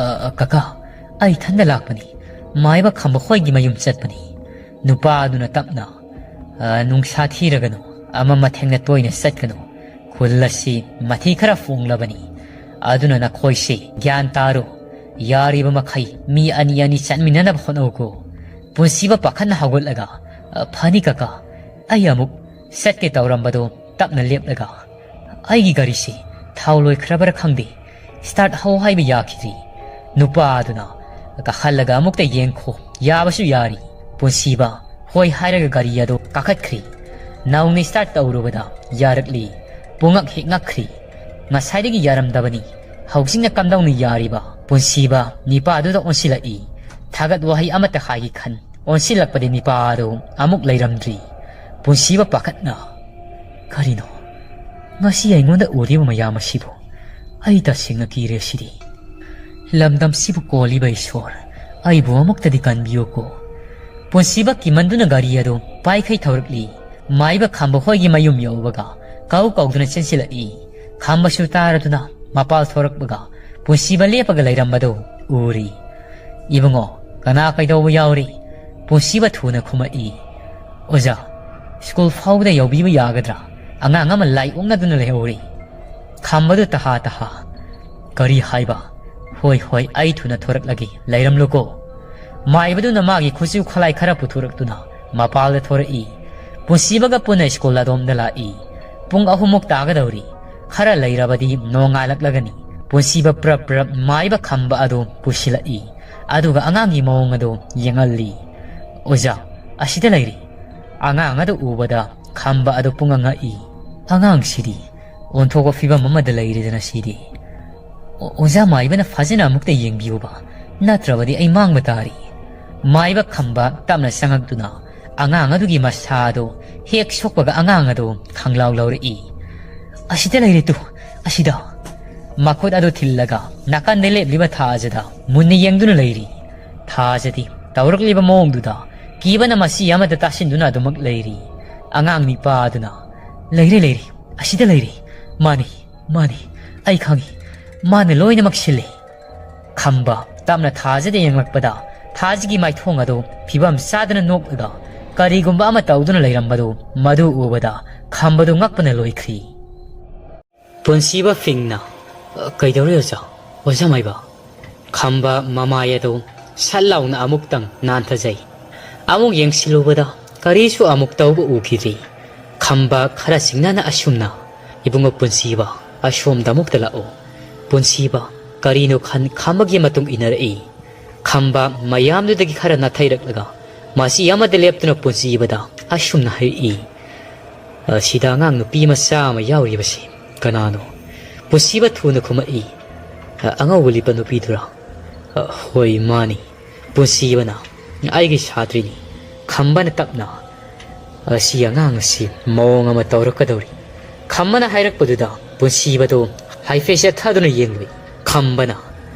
"ꯑ, ꯑ, ꯀꯀꯥ, ꯑꯩ ꯏꯊꯟꯗ ꯂꯥꯛꯄꯅꯤ꯫ ꯃꯥꯏꯕ ꯈꯝꯕ ꯍꯣꯏꯒꯤ ꯃꯌꯨꯝ ꯆꯠꯄꯅꯤ꯫" ꯅꯨꯄꯥ ꯑꯗꯨꯅ ꯇꯞꯅ, "ꯑ, ꯅꯨꯡꯁꯥ ꯊꯤꯔꯒꯅꯨ, ꯑꯃ ꯃꯊꯦꯡꯅ ꯇꯣꯏꯅ ꯆꯠꯀꯅꯨ꯫ ꯈꯨꯜ ꯑꯁꯤ ꯃꯊꯤ ꯈꯔ ꯐꯣꯡꯂꯕꯅꯤ꯫ ꯑꯗꯨꯅ ꯅꯈꯣꯏꯁꯤ ꯒ꯭ꯌꯥꯟ ꯇꯥꯔꯨ꯫ ꯌꯥꯔꯤꯕ ꯃꯈꯩ ꯃꯤ ꯑꯅꯤ ꯑꯅꯤ ꯆꯠꯃꯤꯟꯅꯅꯕ ꯍꯣꯠꯅꯧꯀꯣ꯫" ꯄꯨꯟꯁꯤꯕ ꯄꯥꯈꯠꯅ ꯍꯧꯒꯠꯂꯒ, "ꯑ, ꯐꯅꯤ ꯀꯀꯥ, ꯑꯩ ꯑꯃꯨꯛ ꯆꯠꯀꯦ ꯇꯧꯔꯝꯕꯗꯣ ꯇꯞꯅ ꯂꯦꯞꯂꯒ, ꯑꯩꯒꯤ ꯒꯥꯔꯤꯁꯤ ꯊꯥꯎ ꯂꯣꯏꯈ꯭ꯔꯕꯔꯥ ꯈꯪꯗꯦ, start ꯍꯧ ꯍꯥꯏꯕ ꯌꯥꯈꯤꯗ꯭ꯔꯤ꯫" ꯅꯨꯄꯥ ꯑꯗꯨꯅ, "ꯀꯥꯈꯠꯂꯒ ꯑꯃꯨꯛꯇ ꯌꯦꯡꯈꯣ, ꯌꯥꯕꯁꯨ ꯌꯥꯔꯤ꯫" ꯄꯨꯟꯁꯤꯕ ꯍꯣꯏ ꯍꯥꯏꯔꯒ ꯒꯥꯔꯤ ꯑꯗꯨ ꯀꯥꯈꯠꯈ꯭ꯔꯤ꯫ ꯅꯧꯅ start ꯇꯧꯔꯨꯕꯗ ꯌꯥꯔꯛꯂꯤ꯫ ꯄꯨꯡꯉꯛ ꯍꯦꯛ ꯉꯛꯈ꯭ꯔꯤ꯫ ꯉꯁꯥꯏꯗꯒꯤ ꯌꯥꯔꯝꯗꯕꯅꯤ, ꯍꯧꯖꯤꯛꯅ ꯀꯝꯗꯧꯅ ꯌꯥꯔꯤꯕ? ꯄꯨꯟꯁꯤꯕ ꯅꯤꯄꯥꯗꯨꯗ ꯑꯣꯟꯁꯤꯜꯂꯛꯏ꯫ ꯊꯥꯒꯠ ꯋꯥꯍꯩ ꯑꯃꯠꯇ ꯍꯥꯏꯒꯦ ꯈꯟ ꯑꯣꯟꯁꯤꯜꯂꯛꯄꯗꯤ ꯅꯤꯄꯥ ꯑꯗꯨ ꯑꯃꯨꯛ ꯂꯩꯔꯝꯗ꯭ꯔꯤ꯫ ꯄꯨꯟꯁꯤꯕ ꯄꯥꯈꯠꯅ, "ꯀꯔꯤꯅꯣ? ꯉꯁꯤ ꯑꯩꯉꯣꯟꯗ ꯎꯔꯤꯕ ꯃꯌꯥꯝ ꯑꯁꯤꯕꯨ? ꯑꯩ ꯇꯁꯦꯡꯅ ꯀꯤꯔꯦ ꯁꯤꯗꯤ꯫ ꯂꯝꯗꯝꯁꯤꯕꯨ ꯀꯣꯜꯂꯤꯕ ꯏꯁꯣꯔ, ꯑꯩꯕꯨ ꯑꯃꯨꯛꯇꯗꯤ ꯀꯟꯕꯤꯌꯨꯀꯣ꯫" ꯄꯨꯟꯁꯤꯕ ꯀꯤꯃꯟꯗꯨꯅ ꯒꯥꯔꯤ ꯑꯗꯨ ꯄꯥꯏꯈꯩ ꯊꯧꯔꯛꯂꯤ꯫ ꯃꯥꯏꯕ ꯈꯝꯕ ꯍꯣꯏꯒꯤ ꯃꯌꯨꯝ ꯌꯧꯕꯒ ꯀꯧ ꯀꯧꯗꯨꯅ ꯆꯦꯟꯁꯤꯜꯂꯛꯏ꯫ ꯈꯝꯕꯁꯨ ꯇꯥꯔꯗꯨꯅ ꯃꯄꯥꯜ ꯊꯣꯔꯛꯄꯒ ꯄꯨꯟꯁꯤꯕ ꯂꯦꯞꯄꯒ ꯂꯩꯔꯝꯕꯗꯨ ꯎꯔꯤ꯫ "ꯏꯕꯨꯡꯉꯣ, ꯀꯅꯥ ꯀꯩꯗꯧꯕ ꯌꯥꯎꯔꯤ?" ꯄꯨꯟꯁꯤꯕ ꯊꯨꯅ ꯈꯨꯝꯃꯛꯏ꯫ "ꯑꯣꯖꯥ, ꯁ꯭ꯀꯨꯜ ꯐꯥꯎꯕꯗ ꯌꯧꯕꯤꯕ ꯌꯥꯒꯗ꯭ꯔꯥ? ꯑꯉꯥꯡ ꯑꯃ ꯂꯥꯏ ꯑꯣꯛꯅꯗꯨꯅ ꯂꯩꯍꯧꯔꯤ꯫" ꯈꯝꯕꯗꯨ ꯇꯍꯥ ꯇꯍꯥ, "ꯀꯔꯤ ꯍꯥꯏꯕ? ꯍꯣꯏ, ꯍꯣꯏ, ꯑꯩ ꯊꯨꯅ ꯊꯣꯔꯛꯂꯒꯦ, ꯂꯩꯔꯝꯂꯨꯀꯣ꯫" ꯃꯥꯏꯕꯗꯨꯅ ꯃꯥꯒꯤ ꯈꯨꯠꯁꯨ ꯈꯨꯠꯂꯥꯏ ꯈꯔ ꯄꯨꯊꯣꯔꯛꯇꯨꯅ ꯃꯄꯥꯜꯗ ꯊꯣꯔꯛꯏ꯫ ꯄꯨꯟꯁꯤꯕꯒ ꯄꯨꯟꯅ ꯁ꯭ꯀꯨꯜ ꯑꯗꯣꯝꯗ ꯂꯥꯛꯏ꯫ ꯄꯨꯡ ꯑꯍꯨꯝꯃꯨꯛ ꯇꯥꯒꯗꯧꯔꯤ꯫ ꯈꯔ ꯂꯩꯔꯕꯗꯤ ꯅꯣꯡꯉꯥꯜꯂꯛꯂꯒꯅꯤ꯫ ꯄꯨꯟꯁꯤꯕ ꯄ꯭ꯔꯞ ꯄ꯭ꯔꯞ ꯃꯥꯏꯕ ꯈꯝꯕ ꯑꯗꯨ ꯄꯨꯁꯤꯜꯂꯛꯏ꯫ ꯑꯗꯨꯒ ꯑꯉꯥꯡꯒꯤ ꯃꯑꯣꯡ ꯑꯗꯨ ꯌꯦꯡꯍꯜꯂꯤ꯫ "ꯑꯣꯖꯥ, ꯑꯁꯤꯗ ꯂꯩꯔꯤ꯫" ꯑꯉꯥꯡ ꯑꯗꯨ ꯎꯕꯗ ꯈꯝꯕ ꯑꯗꯨ ꯄꯨꯡꯉꯛ ꯉꯛꯏ꯫ "ꯑꯉꯥꯡꯁꯤꯗꯤ ꯑꯣꯟꯊꯣꯛꯄ ꯐꯤꯕꯝ ꯑꯃꯗ ꯂꯩꯔꯦꯗꯅ ꯁꯤꯗꯤ꯫ ꯑꯣ-, ꯑꯣꯖꯥ ꯃꯥꯏꯕꯅ ꯐꯖꯅ ꯑꯃꯨꯛꯇ ꯌꯦꯡꯕꯤꯌꯨꯕ, ꯅꯠꯇ꯭ꯔꯕꯗꯤ ꯑꯩ ꯃꯥꯡꯕ ꯇꯥꯔꯤ꯫" ꯃꯥꯏꯕ ꯈꯝꯕ ꯇꯞꯅ ꯆꯪꯉꯛꯇꯨꯅ ꯑꯉꯥꯡ ꯑꯗꯨꯒꯤ ꯃꯁꯥ ꯑꯗꯨ ꯍꯦꯛ ꯁꯣꯛꯄꯒ ꯑꯉꯥꯡ ꯑꯗꯨ ꯈꯪꯂꯥꯎ ꯂꯧꯔꯛꯏ꯫ "ꯑꯁꯤꯗ ꯂꯩꯔꯦ ꯇꯨ, ꯑꯁꯤꯗ꯫" ꯃꯈꯨꯠ ꯑꯗꯨ ꯊꯤꯜꯂꯒ ꯅꯥꯀꯟꯗ ꯂꯦꯞꯂꯤꯕ ꯊꯥꯖꯗ ꯃꯨꯟꯅ ꯌꯦꯡꯗꯨꯅ ꯂꯩꯔꯤ꯫ ꯊꯥꯖꯗꯤ ꯇꯧꯔꯛꯂꯤꯕ ꯃꯑꯣꯡꯗꯨꯗ ꯀꯤꯕꯅ ꯃꯁꯤ ꯑꯃꯗ ꯇꯥꯁꯤꯟꯗꯨꯅ ꯑꯗꯨꯃꯛ ꯂꯩꯔꯤ꯫ ꯑꯉꯥꯡ ꯅꯤꯄꯥ ꯑꯗꯨꯅ, "ꯂꯩꯔꯦ, ꯂꯩꯔꯦ, ꯑꯁꯤꯗ ꯂꯩꯔꯦ꯫ ꯃꯥꯅꯤ, ꯃꯥꯅꯤ, ꯑꯩ ꯈꯪꯏ꯫ ꯃꯥꯅ ꯂꯣꯏꯅꯃꯛ ꯁꯤꯜꯂꯤ꯫" ꯈꯝꯕ ꯇꯞꯅ ꯊꯥꯖꯗ ꯌꯦꯡꯂꯛꯄꯗ ꯊꯥꯖꯒꯤ ꯃꯥꯏꯊꯣꯡ ꯑꯗꯨ ꯐꯤꯕꯝ ꯆꯥꯗꯅ ꯅꯣꯛꯂꯒ ꯀꯔꯤꯒꯨꯝꯕ ꯑꯃ ꯇꯧꯗꯨꯅ ꯂꯩꯔꯝꯕꯗꯨ ꯃꯗꯨ ꯎꯕꯗ ꯈꯝꯕꯗꯨ ꯉꯛꯄꯅ ꯂꯣꯏꯈ꯭ꯔꯤ꯫ ꯄꯨꯟꯁꯤꯕ ꯐꯤꯡꯅ, "ꯀꯩꯗꯧꯔꯦ ꯑꯣꯖꯥ? ꯑꯣꯖꯥ ꯃꯥꯏꯕ?" ꯈꯝꯕ ꯃꯃꯥꯏ ꯑꯗꯨ ꯁꯠ ꯂꯥꯎꯅ ꯑꯃꯨꯛꯇꯪ ꯅꯥꯟꯊꯖꯩ꯫ ꯑꯃꯨꯛ ꯌꯦꯡꯁꯤꯜꯂꯨꯕꯗ ꯀꯔꯤꯁꯨ ꯑꯃꯨꯛ ꯇꯧꯕ ꯎꯈꯤꯗ꯭ꯔꯤ꯫ ꯈꯝꯕ ꯈꯔ ꯆꯤꯡꯅꯅ ꯑꯁꯨꯝꯅ, "ꯏꯕꯨꯡꯉꯣ ꯄꯨꯟꯁꯤꯕ, ꯑꯁꯣꯝꯗ ꯑꯃꯨꯛꯇ ꯂꯥꯛꯑꯣ꯫" ꯄꯨꯟꯁꯤꯕ ꯀꯔꯤꯅꯣ ꯈꯟ ꯈꯝꯕꯒꯤ ꯃꯇꯨꯡ ꯏꯟꯅꯔꯛꯏ꯫ ꯈꯝꯕ ꯃꯌꯥꯝꯗꯨꯗꯒꯤ ꯈꯔ ꯅꯥꯊꯩꯔꯛꯂꯒ ꯃꯆꯤ ꯑꯃꯗ ꯂꯦꯞꯇꯨꯅ ꯄꯨꯟꯁꯤꯕꯗ ꯑꯁꯨꯝꯅ ꯍꯥꯏꯔꯛꯏ, "ꯑꯁꯤꯗ ꯑꯉꯥꯡ ꯅꯨꯄꯤ ꯃꯆꯥ ꯑꯃ ꯌꯥꯎꯔꯤꯕꯁꯤ ꯀꯅꯥꯅꯣ?" ꯄꯨꯟꯁꯤꯕ ꯊꯨꯅ ꯈꯨꯝꯃꯛꯏ, "ꯑꯉꯧꯕ ꯂꯤꯠꯄ ꯅꯨꯄꯤꯗꯨꯔꯥ?" "ꯍꯣꯏ, ꯃꯥꯅꯤ꯫" ꯄꯨꯟꯁꯤꯕꯅ, "ꯑꯩꯒꯤ ꯁꯥꯇ꯭ꯔꯤꯅꯤ꯫" ꯈꯝꯕꯅ ꯇꯞꯅ, "ꯑꯁꯤ ꯑꯉꯥꯡ ꯑꯁꯤ ꯃꯑꯣꯡ ꯑꯃ ꯇꯧꯔꯛꯀꯗꯧꯔꯤ꯫" ꯈꯝꯕꯅ ꯍꯥꯏꯔꯛꯄꯗꯨꯗ ꯄꯨꯟꯁꯤꯕꯗꯨ ꯍꯥꯏꯐꯦꯠ ꯆꯦꯠꯊꯗꯨꯅ ꯌꯦꯡꯂꯨꯏ꯫ ꯈꯝꯕꯅ,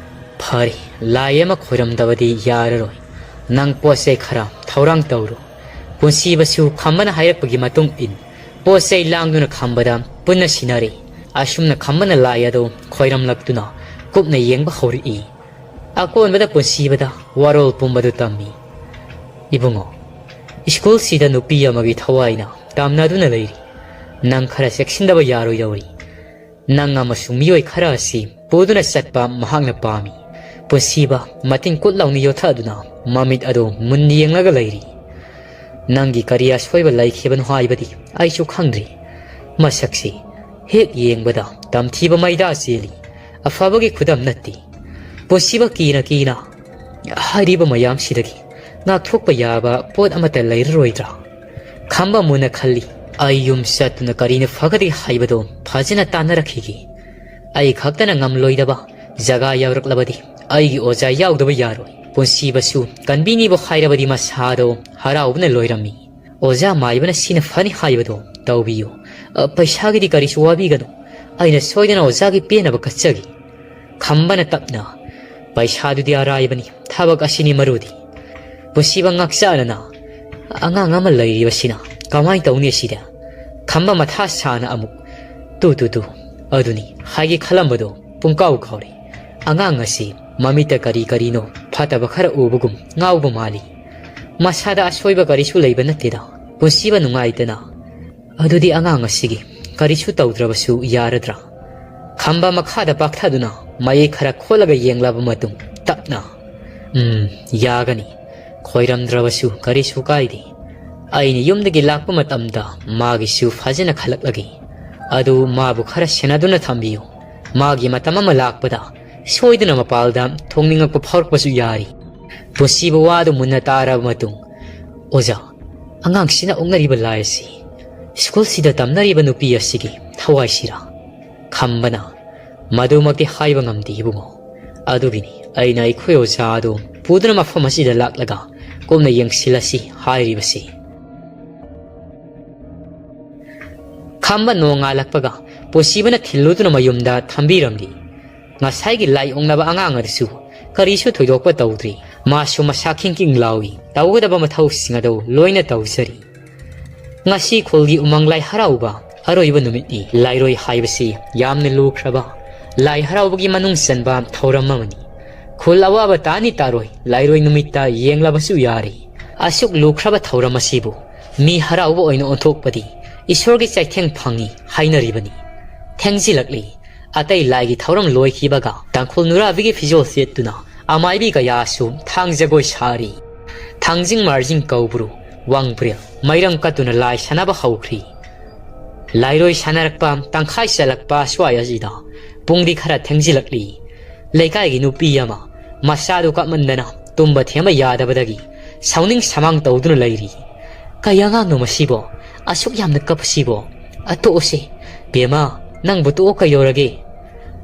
"ꯐꯔꯦ, ꯂꯥꯏ ꯑꯃ ꯈꯣꯏꯔꯝꯗꯕꯗꯤ ꯌꯥꯔꯔꯣꯏ꯫ ꯅꯪ ꯄꯣꯠ ꯆꯩ ꯈꯔ ꯊꯧꯔꯥꯡ ꯇꯧꯔꯨ꯫" ꯄꯨꯟꯁꯤꯕꯁꯨ ꯈꯝꯕꯅ ꯍꯥꯏꯔꯛꯄꯒꯤ ꯃꯇꯨꯡ ꯏꯟ ꯄꯣꯠ ꯆꯩ ꯂꯥꯡꯗꯨꯅ ꯈꯝꯕꯗ ꯄꯨꯟꯅ ꯁꯤꯟꯅꯔꯦ꯫ ꯑꯁꯨꯝꯅ ꯈꯝꯕꯅ ꯂꯥꯏ ꯑꯗꯨ ꯈꯣꯏꯔꯝꯂꯛꯇꯨꯅ ꯀꯨꯞꯅ ꯌꯦꯡꯕ ꯍꯧꯔꯛꯏ꯫ ꯑꯀꯣꯟꯕꯗ ꯄꯨꯟꯁꯤꯕꯗ ꯋꯥꯔꯣꯜ ꯄꯨꯝꯕꯗꯨ ꯇꯝꯃꯤ꯫ "ꯏꯕꯨꯡꯉꯣ, ꯁ꯭ꯀꯨꯜꯁꯤꯗ ꯅꯨꯄꯤ ꯑꯃꯒꯤ ꯊꯋꯥꯏꯅ ꯇꯥꯝꯅꯗꯨꯅ ꯂꯩꯔꯤ꯫ ꯅꯪ ꯈꯔ ꯆꯦꯛꯁꯤꯟꯗꯕ ꯌꯥꯔꯣꯏꯗꯧꯔꯤ꯫ ꯅꯪ ꯑꯃꯁꯨꯡ ꯃꯤꯑꯣꯏ ꯈꯔ ꯑꯁꯤ ꯄꯨꯗꯨꯅ ꯆꯠꯄ ꯃꯍꯥꯛꯅ ꯄꯥꯝꯃꯤ꯫" ꯄꯨꯟꯁꯤꯕ ꯃꯇꯤꯟ ꯀꯨꯠ ꯂꯥꯎꯅ ꯌꯣꯠꯊꯗꯨꯅ ꯃꯃꯤꯠ ꯑꯗꯨ ꯃꯨꯟꯅ ꯌꯦꯡꯂꯒ ꯂꯩꯔꯤ꯫ "ꯅꯪꯒꯤ ꯀꯔꯤ ꯑꯁꯣꯏꯕ ꯂꯩꯈꯤꯕꯅꯣ ꯍꯥꯏꯕꯗꯤ ꯑꯩꯁꯨ ꯈꯪꯗ꯭ꯔꯤ꯫ ꯃꯁꯛꯁꯤ ꯍꯦꯛ ꯌꯦꯡꯕꯗ ꯇꯝꯊꯤꯕ ꯃꯩꯗꯥ ꯆꯦꯜꯂꯤ꯫ ꯑꯐꯕꯒꯤ ꯈꯨꯗꯝ ꯅꯠꯇꯦ꯫" ꯄꯨꯟꯁꯤꯕ ꯀꯤꯅ ꯀꯤꯅ, ꯍꯥꯏꯔꯤꯕ ꯃꯌꯥꯝꯁꯤꯗꯒꯤ ꯉꯥꯛꯊꯣꯛꯄ ꯌꯥꯕ ꯄꯣꯠ ꯑꯃꯠꯇ ꯂꯩꯔꯔꯣꯏꯗ꯭ꯔꯥ? ꯈꯝꯕ ꯃꯨꯟꯅ ꯈꯜꯂꯤ꯫ ꯑꯩ ꯌꯨꯝ ꯆꯠꯇꯨꯅ ꯀꯔꯤꯅ ꯐꯒꯗꯒꯦ ꯍꯥꯏꯕꯗꯣ ꯐꯖꯅ ꯇꯥꯟꯅꯔꯛꯈꯤꯒꯦ꯫ ꯑꯩ ꯈꯛꯇꯅ ꯉꯝꯂꯣꯏꯗꯕ ꯖꯒꯥ ꯌꯧꯔꯛꯂꯕꯗꯤ ꯑꯩꯒꯤ ꯑꯣꯖꯥ ꯌꯥꯎꯗꯕ ꯌꯥꯔꯣꯏ꯫ ꯄꯨꯟꯁꯤꯕꯁꯨ ꯀꯟꯕꯤꯅꯤꯕꯨ ꯍꯥꯏꯔꯕꯗꯤ ꯃꯁꯥꯗꯣ ꯍꯔꯥꯎꯕꯅ ꯂꯣꯏꯔꯝꯃꯤ꯫ ꯑꯣꯖꯥ ꯃꯥꯏꯕꯅ ꯁꯤꯅ ꯐꯅꯤ ꯍꯥꯏꯕꯗꯣ ꯇꯧꯕꯤꯌꯨ꯫ ꯑ, ꯄꯩꯁꯥꯒꯤꯗꯤ ꯀꯔꯤꯁꯨ ꯋꯥꯕꯤꯒꯅꯨ꯫ ꯑꯩꯅ ꯁꯣꯏꯗꯅ ꯑꯣꯖꯥꯒꯤ ꯄꯦꯟꯅꯕ ꯀꯠꯆꯒꯦ꯫ ꯈꯝꯕꯅ ꯇꯞꯅ, "ꯄꯩꯁꯥꯗꯨꯗꯤ ꯑꯔꯥꯏꯕꯅꯤ, ꯊꯕꯛ ꯑꯁꯤꯅꯤ ꯃꯔꯨꯗꯤ꯫" ꯄꯨꯟꯁꯤꯕ ꯉꯥꯛꯆꯥꯅꯅ, "ꯑꯉꯥꯡ ꯑꯃ ꯂꯩꯔꯤꯕꯁꯤꯅ ꯀꯃꯥꯏꯅ ꯇꯧꯅꯤ ꯑꯁꯤꯗ?" ꯈꯝꯕ ꯃꯊꯥ ꯁꯥꯅ ꯑꯃꯨꯛ, "ꯇꯨ, ꯇꯨ, ꯇꯨ, ꯑꯗꯨꯅꯤ ꯍꯥꯏꯒꯦ ꯈꯜꯂꯝꯕꯗꯣ ꯄꯨꯡꯀꯥꯎ ꯀꯥꯎꯔꯦ꯫ ꯑꯉꯥꯡ ꯑꯁꯤ ꯃꯃꯤꯠꯇ ꯀꯔꯤ ꯀꯔꯤꯅꯣ ꯐꯠꯇꯕ ꯈꯔ ꯎꯕꯒꯨꯝ ꯉꯥꯎꯕ ꯃꯥꯜꯂꯤ꯫ ꯃꯁꯥꯗ ꯑꯁꯣꯏꯕ ꯀꯔꯤꯁꯨ ꯂꯩꯕ ꯅꯠꯇꯦꯗ꯫ ꯄꯨꯟꯁꯤꯕ ꯅꯨꯡꯉꯥꯏꯇꯅ, ꯑꯗꯨꯗꯤ ꯑꯉꯥꯡ ꯑꯁꯤꯒꯤ ꯀꯔꯤꯁꯨ ꯇꯧꯗ꯭ꯔꯕꯁꯨ ꯌꯥꯔꯗ꯭ꯔꯥ?" ꯈꯝꯕ ꯃꯈꯥꯗ ꯄꯥꯛꯊꯗꯨꯅ ꯃꯌꯦꯛ ꯈꯔ ꯈꯣꯠꯂꯒ ꯌꯦꯡꯂꯕ ꯃꯇꯨꯡ ꯇꯞꯅ, "ꯎꯝ, ꯌꯥꯒꯅꯤ꯫ ꯈꯣꯏꯔꯝꯗ꯭ꯔꯕꯁꯨ ꯀꯔꯤꯁꯨ ꯀꯥꯏꯗꯦ꯫ ꯑꯩꯅ ꯌꯨꯝꯗꯒꯤ ꯂꯥꯛꯄ ꯃꯇꯝꯗ ꯃꯥꯒꯤꯁꯨ ꯐꯖꯅ ꯈꯜꯂꯛꯂꯒꯦ꯫ ꯑꯗꯨ ꯃꯥꯕꯨ ꯈꯔ ꯁꯦꯟꯅꯗꯨꯅ ꯊꯝꯕꯤꯌꯨ꯫ ꯃꯥꯒꯤ ꯃꯇꯝ ꯑꯃ ꯂꯥꯛꯄꯗ ꯁꯣꯏꯗꯅ ꯃꯄꯥꯜꯗ ꯊꯣꯡꯅꯤꯡꯉꯛꯄ ꯐꯥꯎꯔꯛꯄꯁꯨ ꯌꯥꯔꯤ꯫" ꯄꯨꯟꯁꯤꯕ ꯋꯥꯗꯨ ꯃꯨꯟꯅ ꯇꯥꯔꯕ ꯃꯇꯨꯡ, "ꯑꯣꯖꯥ, ꯑꯉꯥꯡꯁꯤꯅ ꯑꯣꯛꯅꯔꯤꯕ ꯂꯥꯏ ꯑꯁꯤ ꯁ꯭ꯀꯨꯜꯁꯤꯗ ꯇꯝꯅꯔꯤꯕ ꯅꯨꯄꯤ ꯑꯁꯤꯒꯤ ꯊꯋꯥꯏꯁꯤꯔꯥ?" ꯈꯝꯕꯅ, "ꯃꯗꯨꯃꯛꯇꯤ ꯍꯥꯏꯕ ꯉꯝꯗꯦ ꯏꯕꯨꯡꯉꯣ꯫ ꯑꯗꯨꯒꯤꯅꯤ ꯑꯩꯅ ꯑꯩꯈꯣꯏ ꯑꯣꯖꯥ ꯑꯗꯨ ꯄꯨꯗꯨꯅ ꯃꯐꯝ ꯑꯁꯤꯗ ꯂꯥꯛꯂꯒ ꯀꯨꯞꯅ ꯌꯦꯡꯁꯤꯜꯂꯁꯤ ꯍꯥꯏꯔꯤꯕꯁꯤ꯫" ꯈꯝꯕ ꯅꯣꯡꯉꯥꯜꯂꯛꯄꯒ ꯄꯨꯟꯁꯤꯕꯅ ꯊꯤꯜꯂꯨꯗꯨꯅ ꯃꯌꯨꯝꯗ ꯊꯝꯕꯤꯔꯝꯂꯤ꯫ ꯉꯁꯥꯏꯒꯤ ꯂꯥꯏ ꯑꯣꯛꯅꯕ ꯑꯉꯥꯡ ꯑꯗꯨꯁꯨ ꯀꯔꯤꯁꯨ ꯊꯣꯏꯗꯣꯛꯄ ꯇꯧꯗ꯭ꯔꯤ꯫ ꯃꯥꯁꯨ ꯃꯁꯥ ꯈꯤꯡ ꯈꯤꯡ ꯂꯥꯎꯏ, ꯇꯧꯒꯗꯕ ꯃꯊꯧꯁꯤꯡ ꯑꯗꯨ ꯂꯣꯏꯅ ꯇꯧꯖꯔꯤ꯫ ꯉꯁꯤ ꯈꯨꯜꯒꯤ ꯎꯃꯪ ꯂꯥꯏ ꯍꯔꯥꯎꯕ ꯑꯔꯣꯏꯕ ꯅꯨꯃꯤꯠꯅꯤ꯫ ꯂꯥꯏꯔꯣꯏ ꯍꯥꯏꯕꯁꯤ ꯌꯥꯝꯅ ꯂꯨꯈ꯭ꯔꯕ ꯂꯥꯏ ꯍꯔꯥꯎꯕꯒꯤ ꯃꯅꯨꯡ ꯆꯟꯕ ꯊꯧꯔꯝ ꯑꯃꯅꯤ꯫ ꯈꯨꯜ ꯑꯋꯥꯕ ꯇꯥꯅꯤ ꯇꯥꯔꯣꯏ, ꯂꯥꯏꯔꯣꯏ ꯅꯨꯃꯤꯠꯇ ꯌꯦꯡꯂꯕꯁꯨ ꯌꯥꯔꯤ꯫ ꯑꯁꯨꯛ ꯂꯨꯈ꯭ꯔꯕ ꯊꯧꯔꯝ ꯑꯁꯤꯕꯨ ꯃꯤ ꯍꯔꯥꯎꯕ ꯑꯣꯏꯅ ꯑꯣꯟꯊꯣꯛꯄꯗꯤ ꯏꯁꯣꯔꯒꯤ ꯆꯩꯊꯦꯡ ꯐꯪꯏ ꯍꯥꯏꯅꯔꯤꯕꯅꯤ꯫ ꯊꯦꯡꯖꯤꯜꯂꯛꯂꯤ꯫ ꯑꯇꯩ ꯂꯥꯏꯒꯤ ꯊꯧꯔꯝ ꯂꯣꯏꯈꯤꯕꯒ ꯇꯥꯡꯈꯨꯜ ꯅꯨꯔꯥꯕꯤꯒꯤ ꯐꯤꯖꯣꯜ ꯁꯦꯠꯇꯨꯅ ꯑꯃꯥꯏꯕꯤ ꯀꯌꯥꯁꯨ ꯊꯥꯡ ꯖꯒꯣꯏ ꯁꯥꯔꯤ꯫ ꯊꯥꯡꯖꯤꯡ ꯃꯥꯔꯖꯤꯡ ꯀꯧꯕ꯭ꯔꯨ, ꯋꯥꯡꯕ꯭ꯔꯦꯜ, ꯃꯩꯔꯝ ꯀꯠꯇꯨꯅ ꯂꯥꯏ ꯁꯥꯟꯅꯕ ꯍꯧꯈ꯭ꯔꯤ꯫ ꯂꯥꯏꯔꯣꯏ ꯁꯥꯟꯅꯔꯛꯄ ꯇꯪꯈꯥꯏ ꯆꯜꯂꯛꯄ ꯁ꯭ꯋꯥꯏ ꯑꯁꯤꯗ ꯄꯨꯡꯗꯤ ꯈꯔ ꯊꯦꯡꯖꯤꯜꯂꯛꯂꯤ꯫ ꯂꯩꯀꯥꯏꯒꯤ ꯅꯨꯄꯤ ꯑꯃ ꯃꯆꯥꯗꯨ ꯀꯞꯃꯟꯗꯅ ꯇꯨꯝꯕ ꯊꯦꯝꯕ ꯌꯥꯗꯕꯗꯒꯤ ꯁꯥꯎꯅꯤꯡ ꯁꯃꯥꯡ ꯇꯧꯗꯨꯅ ꯂꯩꯔꯤ꯫ "ꯀꯩ ꯑꯉꯥꯡꯅꯣ ꯃꯁꯤꯕꯣ? ꯑꯁꯨꯛ ꯌꯥꯝꯅ ꯀꯞꯄꯁꯤꯕꯣ? ꯑꯇꯣꯛꯑꯁꯦ꯫ ꯕꯦꯝꯃ, ꯅꯪꯕꯨ ꯇꯣꯛꯑꯣ ꯀꯩꯗꯧꯔꯒꯦ?"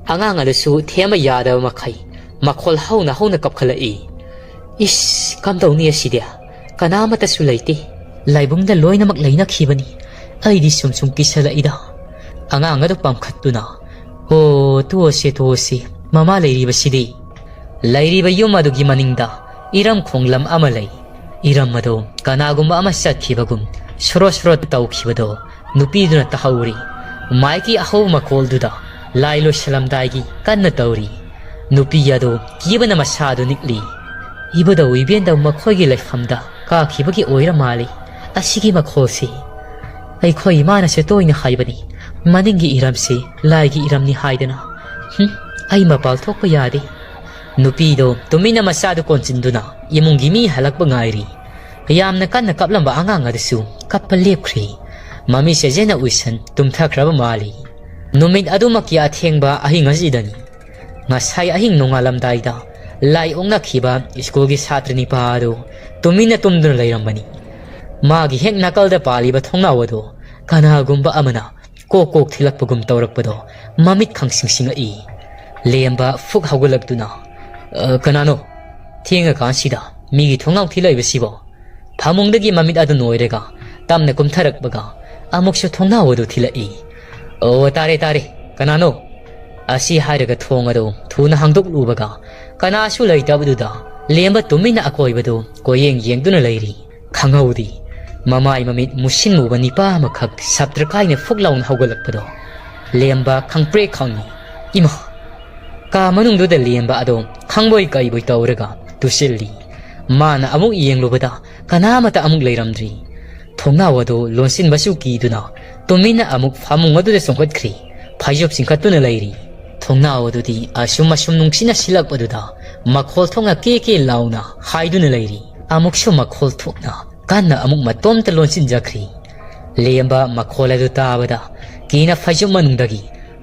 ꯑꯉꯥꯡ ꯑꯗꯨꯁꯨ ꯊꯦꯝꯕ ꯌꯥꯗꯕ ꯃꯈꯩ ꯃꯈꯣꯜ ꯍꯧꯅ ꯍꯧꯅ ꯀꯞꯈꯠꯂꯛꯏ꯫ "ꯏꯁ, ꯀꯝꯗꯧꯅꯤ ꯑꯁꯤꯗꯤ? ꯀꯅꯥꯃꯠꯇꯁꯨ ꯂꯩꯇꯦ꯫ ꯂꯥꯏꯕꯨꯡꯗ ꯂꯣꯏꯅꯃꯛ ꯂꯩꯅꯈꯤꯕꯅꯤ꯫ ꯑꯩꯗꯤ ꯁꯨꯝ ꯁꯨꯝ ꯀꯤꯁꯜꯂꯛꯏꯗ꯫" ꯑꯉꯥꯡ ꯑꯗꯨ ꯄꯥꯝꯈꯠꯇꯨꯅ, "ꯑꯣ, ꯇꯣꯛꯑꯁꯦ, ꯇꯣꯛꯑꯁꯦ꯫ ꯃꯃꯥ ꯂꯩꯔꯤꯕꯁꯤꯗꯤ?" ꯂꯩꯔꯤꯕ ꯌꯨꯝ ꯑꯗꯨꯒꯤ ꯃꯅꯤꯡꯗ ꯏꯔꯝ ꯈꯣꯡꯂꯝ ꯑꯃ ꯂꯩ꯫ ꯏꯔꯝ ꯑꯗꯨ ꯀꯅꯥꯒꯨꯝꯕ ꯑꯃ ꯆꯠꯈꯤꯕꯒꯨꯝ ꯁꯣꯔꯣ ꯁꯣꯔꯣ ꯇꯧꯈꯤꯕꯗꯣ ꯅꯨꯄꯤꯗꯨꯅ ꯇꯥꯍꯧꯔꯤ꯫ ꯃꯥꯏꯀꯤ ꯑꯍꯧꯕ ꯃꯈꯣꯜꯗꯨꯗ ꯂꯥꯏ ꯂꯣꯏꯁꯤꯜꯂꯝꯗꯥꯏꯒꯤ ꯀꯟꯅ ꯇꯧꯔꯤ꯫ ꯅꯨꯄꯤ ꯑꯗꯨ ꯀꯤꯕꯅ ꯃꯁꯥꯗꯨ ꯅꯤꯛꯂꯤ꯫ "ꯏꯕꯨꯙꯧ ꯏꯕꯦꯟꯗꯧ ꯃꯈꯣꯏꯒꯤ ꯂꯩꯐꯝꯗ ꯀꯥꯈꯤꯕꯒꯤ ꯑꯣꯏꯔ ꯃꯥꯜꯂꯤ ꯑꯁꯤꯒꯤ ꯃꯈꯣꯜꯁꯤ꯫ ꯑꯩꯈꯣꯏ ꯏꯃꯥꯅꯁꯨ ꯇꯣꯏꯅ ꯍꯥꯏꯕꯅꯤ, ꯃꯅꯤꯡꯒꯤ ꯏꯔꯝꯁꯤ ꯂꯥꯏꯒꯤ ꯏꯔꯝꯅꯤ ꯍꯥꯏꯗꯅ꯫ ꯍꯨꯝ, ꯑꯩ ꯃꯄꯥꯜ ꯊꯣꯛꯄ ꯌꯥꯗꯦ꯫" ꯅꯨꯄꯤꯗꯣ ꯇꯨꯃꯤꯟꯅ ꯃꯆꯥꯗꯨ ꯀꯣꯟꯁꯤꯟꯗꯨꯅ ꯏꯃꯨꯡꯒꯤ ꯃꯤ ꯍꯜꯂꯛꯄ ꯉꯥꯏꯔꯤ꯫ ꯌꯥꯝꯅ ꯀꯟꯅ ꯀꯞꯂꯝꯕ ꯑꯉꯥꯡ ꯑꯗꯨꯁꯨ ꯀꯞꯄ ꯂꯦꯞꯈ꯭ꯔꯦ꯫ ꯃꯃꯤꯠꯁꯦ ꯖꯦꯟꯅ ꯎꯏꯁꯟ ꯇꯨꯝꯊꯈ꯭ꯔꯕ ꯃꯥꯜꯂꯤ꯫ ꯅꯨꯃꯤꯠ ꯑꯗꯨꯃꯛꯀꯤ ꯑꯊꯦꯡꯕ ꯑꯍꯤꯡ ꯑꯁꯤꯗꯅꯤ ꯉꯁꯥꯏ ꯑꯍꯤꯡ ꯅꯣꯡꯉꯥꯜꯂꯝꯗꯥꯏꯗ ꯂꯥꯏ ꯑꯣꯛꯅꯈꯤꯕ ꯁ꯭ꯀꯨꯜꯒꯤ ꯁꯥꯇ꯭ꯔ ꯅꯤꯄꯥ ꯑꯗꯨ ꯇꯨꯃꯤꯟꯅ ꯇꯨꯝꯗꯨꯅ ꯂꯩꯔꯝꯕꯅꯤ꯫ ꯃꯥꯒꯤ ꯍꯦꯛ ꯅꯥꯀꯜꯗ ꯄꯥꯜꯂꯤꯕ ꯊꯣꯡꯅꯥꯎ ꯑꯗꯨ ꯀꯅꯥꯒꯨꯝꯕ ꯑꯃꯅ ꯀꯣꯛ ꯀꯣꯛ ꯊꯤꯜꯂꯛꯄꯒꯨꯝ ꯇꯧꯔꯛꯄꯗꯣ ꯃꯃꯤꯠ ꯈꯪꯁꯤꯡ ꯁꯤꯡꯉꯛꯏ꯫ ꯂꯦꯝꯕ ꯐꯨꯛ ꯍꯧꯒꯠꯂꯛꯇꯨꯅ, "ꯑ, ꯀꯅꯥꯅꯣ? ꯊꯦꯡꯉꯀꯥꯟꯁꯤꯗ ꯃꯤꯒꯤ ꯊꯣꯡꯅꯥꯎ ꯊꯤꯜꯂꯛꯏꯕꯁꯤꯕꯣ?" ꯐꯃꯨꯡꯗꯒꯤ ꯃꯃꯤꯠ ꯑꯗꯨ ꯅꯣꯏꯔꯒ ꯇꯞꯅ ꯀꯨꯝꯊꯔꯛꯄꯒ ꯑꯃꯨꯛꯁꯨ ꯊꯣꯡꯅꯥꯎ ꯑꯗꯨ ꯊꯤꯜꯂꯛꯏ꯫ "ꯑꯣ, ꯇꯥꯔꯦ, ꯇꯥꯔꯦ꯫ ꯀꯅꯥꯅꯣ?" ꯑꯁꯤ ꯍꯥꯏꯔꯒ ꯊꯣꯡ ꯑꯗꯨ ꯊꯨꯅ ꯍꯥꯡꯗꯣꯛꯂꯨꯕꯒ ꯀꯅꯥꯁꯨ ꯂꯩꯇꯕꯗꯨꯗ ꯂꯦꯝꯕ ꯇꯨꯃꯤꯟꯅ ꯑꯀꯣꯏꯕꯗꯨ ꯀꯣꯏꯌꯦꯡ ꯌꯦꯡꯗꯨꯅ ꯂꯩꯔꯤ꯫ ꯈꯪꯍꯧꯗꯦ꯫ ꯃꯃꯥꯏ ꯃꯃꯤꯠ ꯃꯨꯁꯤꯟꯃꯨꯕ ꯅꯤꯄꯥ ꯑꯃꯈꯛ ꯁꯞꯇ꯭ꯔ ꯀꯥꯏꯅ ꯐꯨꯛ ꯂꯥꯎꯅ ꯍꯧꯒꯠꯂꯛꯄꯗꯣ ꯂꯦꯝꯕ ꯈꯪꯄ꯭ꯔꯦꯛ ꯈꯪꯉꯤ꯫ ꯏꯃꯥ! ꯀꯥ ꯃꯅꯨꯡꯗꯨꯗ ꯂꯦꯝꯕ ꯑꯗꯣ ꯈꯪꯕꯣꯏ ꯀꯩꯕꯣꯏ ꯇꯧꯔꯒ ꯇꯨꯁꯤꯜꯂꯤ꯫ ꯃꯥꯅ ꯑꯃꯨꯛ ꯌꯦꯡꯂꯨꯕꯗ ꯀꯅꯥꯃꯠꯇ ꯑꯃꯨꯛ ꯂꯩꯔꯝꯗ꯭ꯔꯤ꯫ ꯊꯣꯡꯅꯥꯎ ꯑꯗꯨ ꯂꯣꯟꯁꯤꯟꯕꯁꯨ ꯀꯤꯗꯨꯅ ꯇꯨꯃꯤꯟꯅ ꯑꯃꯨꯛ ꯐꯃꯨꯡ ꯑꯗꯨꯗ ꯆꯣꯡꯈꯠꯈ꯭ꯔꯤ꯫ ꯐꯩꯖꯨꯞ ꯆꯤꯡꯈꯠꯇꯨꯅ ꯂꯩꯔꯤ꯫ ꯊꯣꯡꯅꯥꯎ ꯑꯗꯨꯗꯤ ꯑꯁꯨꯝ ꯑꯁꯨꯝ ꯅꯨꯡꯁꯤꯅ ꯁꯤꯜꯂꯛꯄꯗꯨꯗ ꯃꯈꯣꯜ ꯊꯣꯛꯅ ꯀꯦ ꯀꯦ ꯂꯥꯎꯅ ꯍꯥꯏꯗꯨꯅ ꯂꯩꯔꯤ꯫ ꯑꯃꯨꯛꯁꯨ ꯃꯈꯣꯜ ꯊꯣꯛꯅ ꯀꯟꯅ ꯑꯃꯨꯛ ꯃꯇꯣꯝꯇ ꯂꯣꯟꯁꯤꯟꯖꯈ꯭ꯔꯤ꯫ ꯂꯦꯝꯕ ꯃꯈꯣꯜ ꯑꯗꯨ ꯇꯥꯕꯗ ꯀꯤꯅ ꯐꯩꯖꯨꯞ ꯃꯅꯨꯡꯗꯒꯤ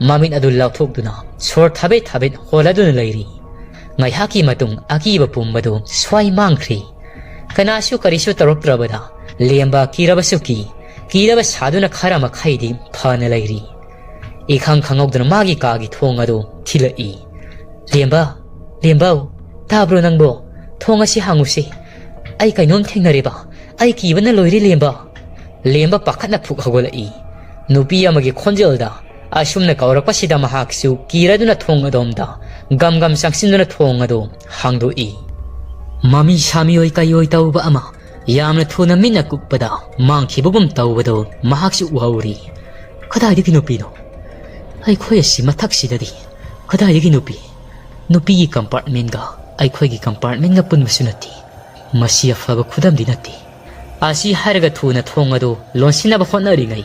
ꯃꯃꯤꯠ ꯑꯗꯨ ꯂꯥꯎꯊꯣꯛꯇꯨꯅ ꯁꯣꯔ ꯊꯥꯕꯦꯠ ꯊꯥꯕꯦꯠ ꯍꯣꯜꯂꯗꯨꯅ ꯂꯩꯔꯤ꯫ ꯉꯥꯏꯍꯥꯛꯀꯤ ꯃꯇꯨꯡ ꯑꯀꯤꯕ ꯄꯨꯝꯕꯗꯨ ꯁ꯭ꯋꯥꯏ ꯃꯥꯡꯈ꯭ꯔꯤ꯫ ꯀꯅꯥꯁꯨ ꯀꯔꯤꯁꯨ ꯇꯧꯔꯛꯇ꯭ꯔꯕꯗ ꯂꯦꯝꯕ ꯀꯤꯔꯕꯁꯨ ꯀꯤ, ꯀꯤꯗꯕ ꯁꯥꯗꯨꯅ ꯈꯔ ꯃꯈꯩꯗꯤ ꯐꯅ ꯂꯩꯔꯤ꯫ ꯏꯈꯪ ꯈꯪꯍꯧꯗꯅ ꯃꯥꯒꯤ ꯀꯥꯒꯤ ꯊꯣꯡ ꯑꯗꯨ ꯊꯤꯜꯂꯛꯏ꯫ "ꯂꯦꯝꯕ, ꯂꯦꯝꯕꯧ, ꯇꯥꯕ꯭ꯔꯣ ꯅꯪꯕꯣ? ꯊꯣꯡ ꯑꯁꯤ ꯍꯥꯡꯉꯨꯁꯤ꯫ ꯑꯩ ꯀꯩꯅꯣꯝ ꯊꯦꯡꯅꯔꯦꯕ꯫ ꯑꯩ ꯀꯤꯕꯅ ꯂꯣꯏꯔꯦ, ꯂꯦꯝꯕ꯫" ꯂꯦꯝꯕ ꯄꯥꯈꯠꯅ ꯐꯨꯛ ꯍꯧꯒꯠꯂꯛꯏ꯫ ꯅꯨꯄꯤ ꯑꯃꯒꯤ ꯈꯣꯟꯖꯦꯜꯗ ꯑꯁꯨꯝꯅ ꯀꯧꯔꯛꯄꯁꯤꯗ ꯃꯍꯥꯛꯁꯨ ꯀꯤꯔꯗꯨꯅ ꯊꯣꯡ ꯑꯗꯣꯝꯗ ꯒꯝ ꯒꯝ ꯆꯪꯁꯤꯟꯗꯨꯅ ꯊꯣꯡ ꯑꯗꯨ ꯍꯥꯡꯗꯣꯛꯏ꯫ ꯃꯃꯤ ꯁꯥꯃꯤꯑꯣꯏ ꯀꯩꯑꯣꯏ ꯇꯧꯕ ꯑꯃ ꯌꯥꯝꯅ ꯊꯨꯅ ꯃꯤꯠꯅ ꯀꯨꯞꯄꯗ ꯃꯥꯡꯈꯤꯕꯒꯨꯝ ꯇꯧꯕꯗꯨ ꯃꯍꯥꯛꯁꯨ ꯎꯍꯧꯔꯤ꯫ "ꯀꯗꯥꯏꯗꯒꯤ ꯅꯨꯄꯤꯅꯣ? ꯑꯩꯈꯣꯏ ꯑꯁꯤ ꯃꯊꯛꯁꯤꯗꯗꯤ ꯀꯗꯥꯏꯗꯒꯤ ꯅꯨꯄꯤ? ꯅꯨꯄꯤꯒꯤ ꯀꯝꯄꯥꯔꯠꯃꯦꯟꯒ ꯑꯩꯈꯣꯏꯒꯤ ꯀꯝꯄꯥꯔꯠꯃꯦꯟꯒ ꯄꯨꯟꯕꯁꯨ ꯅꯠꯇꯦ꯫ ꯃꯁꯤ ꯑꯐꯕ ꯈꯨꯗꯝꯗꯤ ꯅꯠꯇꯦ꯫" ꯑꯁꯤ ꯍꯥꯏꯔꯒ ꯊꯨꯅ ꯊꯣꯡ ꯑꯗꯨ ꯂꯣꯟꯁꯤꯟꯅꯕ ꯍꯣꯠꯅꯔꯤꯉꯩ,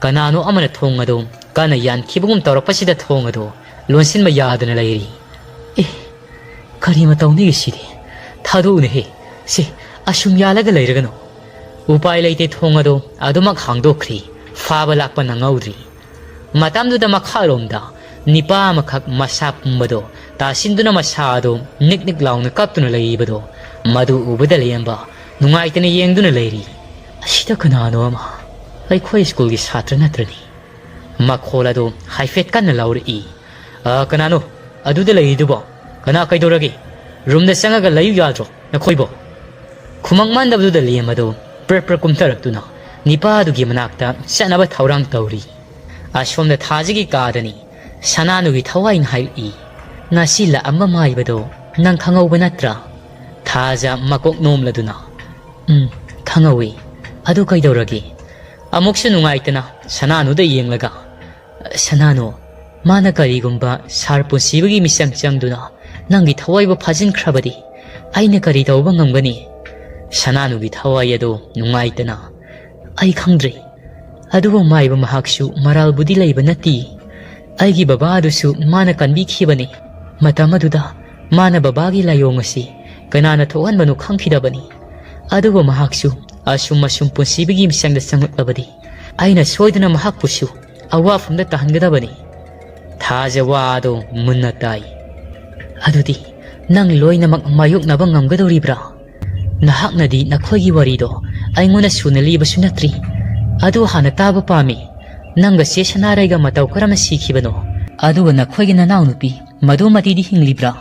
ꯀꯅꯥꯅꯣ ꯑꯃꯅ ꯊꯣꯡ ꯑꯗꯨ ꯀꯟꯅ ꯌꯥꯟꯈꯤꯕꯒꯨꯝ ꯇꯧꯔꯛꯄꯁꯤꯗ ꯊꯣꯡ ꯑꯗꯨ ꯂꯣꯟꯁꯤꯟꯕ ꯌꯥꯗꯅ ꯂꯩꯔꯤ꯫ "ꯑꯦ, ꯀꯔꯤ ꯃꯇꯧꯅꯤꯒꯦ ꯁꯤꯗꯤ? ꯊꯥꯗꯣꯛꯎꯅꯦꯍꯦ꯫ ꯁꯤ ꯑꯁꯨꯝ ꯌꯥꯜꯂꯒ ꯂꯩꯔꯒꯅꯨ꯫" ꯎꯄꯥꯏ ꯂꯩꯇꯦ, ꯊꯣꯡ ꯑꯗꯨ ꯑꯗꯨꯃꯛ ꯍꯥꯡꯗꯣꯛꯈ꯭ꯔꯤ꯫ ꯐꯥꯕ ꯂꯥꯛꯄ ꯅꯪꯍꯧꯗ꯭ꯔꯤ꯫ ꯃꯇꯝꯗꯨꯗ ꯃꯈꯥꯔꯣꯝꯗ ꯅꯤꯄꯥ ꯑꯃꯈꯛ ꯃꯁꯥ ꯄꯨꯝꯕꯗꯣ ꯇꯥꯁꯤꯟꯗꯨꯅ ꯃꯁꯥ ꯑꯗꯨ ꯅꯤꯛ ꯅꯤꯛ ꯂꯥꯎꯅ ꯀꯞꯇꯨꯅ ꯂꯩꯔꯤꯕꯗꯣ, ꯃꯗꯨ ꯎꯕꯗ ꯂꯦꯝꯕ ꯅꯨꯡꯉꯥꯏꯇꯅ ꯌꯦꯡꯗꯨꯅ ꯂꯩꯔꯤ꯫ "ꯑꯁꯤꯗ ꯀꯅꯥꯅꯣ ꯑꯃ ꯑꯩꯈꯣꯏ ꯁ꯭ꯀꯨꯜꯒꯤ ꯁꯥꯇ꯭ꯔ ꯅꯠꯇ꯭ꯔꯅꯤ?" ꯃꯈꯣꯜ ꯑꯗꯨ ꯍꯥꯏꯐꯦꯠ ꯀꯟꯅ ꯂꯥꯎꯔꯛꯏ꯫ "ꯑ, ꯀꯅꯥꯅꯣ ꯑꯗꯨꯗ ꯂꯩꯔꯤꯗꯨꯕꯣ? ꯀꯅꯥ ꯀꯩꯗꯧꯔꯒꯦ? ꯔꯨꯝꯗ ꯆꯪꯉꯒ ꯂꯩꯌꯨ ꯌꯥꯗ꯭ꯔꯣ ꯅꯈꯣꯏꯕꯣ?" ꯈꯨꯃꯛ ꯃꯥꯟꯗꯕꯗꯨꯗ ꯂꯦꯝꯕꯗꯨ ꯄ꯭ꯔꯞ ꯄ꯭ꯔꯞ ꯀꯨꯝꯊꯔꯛꯇꯨꯅ ꯅꯤꯄꯥꯗꯨꯒꯤ ꯃꯅꯥꯛꯇ ꯆꯠꯅꯕ ꯊꯧꯔꯥꯡ ꯇꯧꯔꯤ꯫ ꯑꯁꯣꯝꯗ ꯊꯥꯖꯒꯤ ꯀꯥꯗꯅꯤ ꯁꯅꯥꯅꯨꯒꯤ ꯊꯋꯥꯏꯅ ꯍꯥꯏꯔꯛꯏ꯫ "ꯉꯁꯤ ꯂꯥꯛꯑꯝꯕ ꯃꯥꯏꯕꯗꯣ ꯅꯪ ꯈꯪꯍꯧꯕ ꯅꯠꯇ꯭ꯔꯥ?" ꯊꯥꯖ ꯃꯀꯣꯛ ꯅꯣꯝꯂꯗꯨꯅ, "ꯎꯝ, ꯈꯪꯍꯧꯏ꯫ ꯑꯗꯨ ꯀꯩꯗꯧꯔꯒꯦ?" ꯑꯃꯨꯛꯁꯨ ꯅꯨꯡꯉꯥꯏꯇꯅ ꯁꯅꯥꯅꯨꯗ ꯌꯦꯡꯂꯒ, "ꯁꯅꯥꯅꯨ, ꯃꯥꯅ ꯀꯔꯤꯒꯨꯝꯕ ꯁꯥꯔ ꯄꯨꯟꯁꯤꯕꯒꯤ ꯃꯤꯆꯪ ꯆꯪꯗꯨꯅ ꯅꯪꯒꯤ ꯊꯋꯥꯏꯕꯨ ꯐꯥꯖꯤꯟꯈ꯭ꯔꯕꯗꯤ ꯑꯩꯅ ꯀꯔꯤ ꯇꯧꯕ ꯉꯝꯒꯅꯤ?" ꯁꯅꯥꯅꯨꯒꯤ ꯊꯋꯥꯏ ꯑꯗꯨ ꯅꯨꯡꯉꯥꯏꯇꯅ, "ꯑꯩ ꯈꯪꯗ꯭ꯔꯦ꯫ ꯑꯗꯨꯕꯨ ꯃꯥꯏꯕ ꯃꯍꯥꯛꯁꯨ ꯃꯔꯥꯜꯕꯨꯗꯤ ꯂꯩꯕ ꯅꯠꯇꯦ꯫ ꯑꯩꯒꯤ ꯕꯕꯥ ꯑꯗꯨꯁꯨ ꯃꯥꯅ ꯀꯟꯕꯤꯈꯤꯕꯅꯤ꯫ ꯃꯇꯝ ꯑꯗꯨꯗ ꯃꯥꯅ ꯕꯕꯥꯒꯤ ꯂꯥꯏꯑꯣꯡ ꯑꯁꯤ ꯀꯅꯥꯅ ꯊꯣꯛꯍꯟꯕꯅꯣ ꯈꯪꯈꯤꯗꯕꯅꯤ꯫ ꯑꯗꯨꯕꯨ ꯃꯍꯥꯛꯁꯨ ꯑꯁꯨꯝ ꯑꯁꯨꯝ ꯄꯨꯟꯁꯤꯕꯒꯤ ꯃꯤꯆꯪꯗ ꯆꯪꯂꯛꯂꯕꯗꯤ ꯑꯩꯅ ꯁꯣꯏꯗꯅ ꯃꯍꯥꯛꯄꯨꯁꯨ ꯑꯋꯥꯐꯝꯗ ꯇꯥꯍꯟꯒꯗꯕꯅꯤ꯫" ꯊꯥꯖ ꯋꯥ ꯑꯗꯨ ꯃꯨꯟꯅ ꯇꯥꯏ꯫ "ꯑꯗꯨꯗꯤ ꯅꯪ ꯂꯣꯏꯅꯃꯛ ꯃꯥꯌꯣꯛꯅꯕ ꯉꯝꯒꯗꯧꯔꯤꯕ꯭ꯔꯥ? ꯅꯍꯥꯛꯅꯗꯤ ꯅꯈꯣꯏꯒꯤ ꯋꯥꯔꯤꯗꯣ ꯑꯩꯉꯣꯟꯗ ꯁꯨꯅ ꯂꯤꯕꯁꯨ ꯅꯠꯇ꯭ꯔꯤ꯫ ꯑꯗꯨ ꯍꯥꯟꯅ ꯇꯥꯕ ꯄꯥꯝꯃꯤ꯫ ꯅꯪꯒ ꯆꯦ ꯁꯅꯥꯔꯩꯒ ꯃꯇꯧ ꯀꯔꯝꯅ ꯁꯤꯈꯤꯕꯅꯣ? ꯑꯗꯨꯒ ꯅꯈꯣꯏꯒꯤ ꯅꯅꯥꯎꯅꯨꯄꯤ ꯃꯗꯨꯃꯇꯤꯗꯤ ꯍꯤꯡꯂꯤꯕ꯭ꯔꯥ?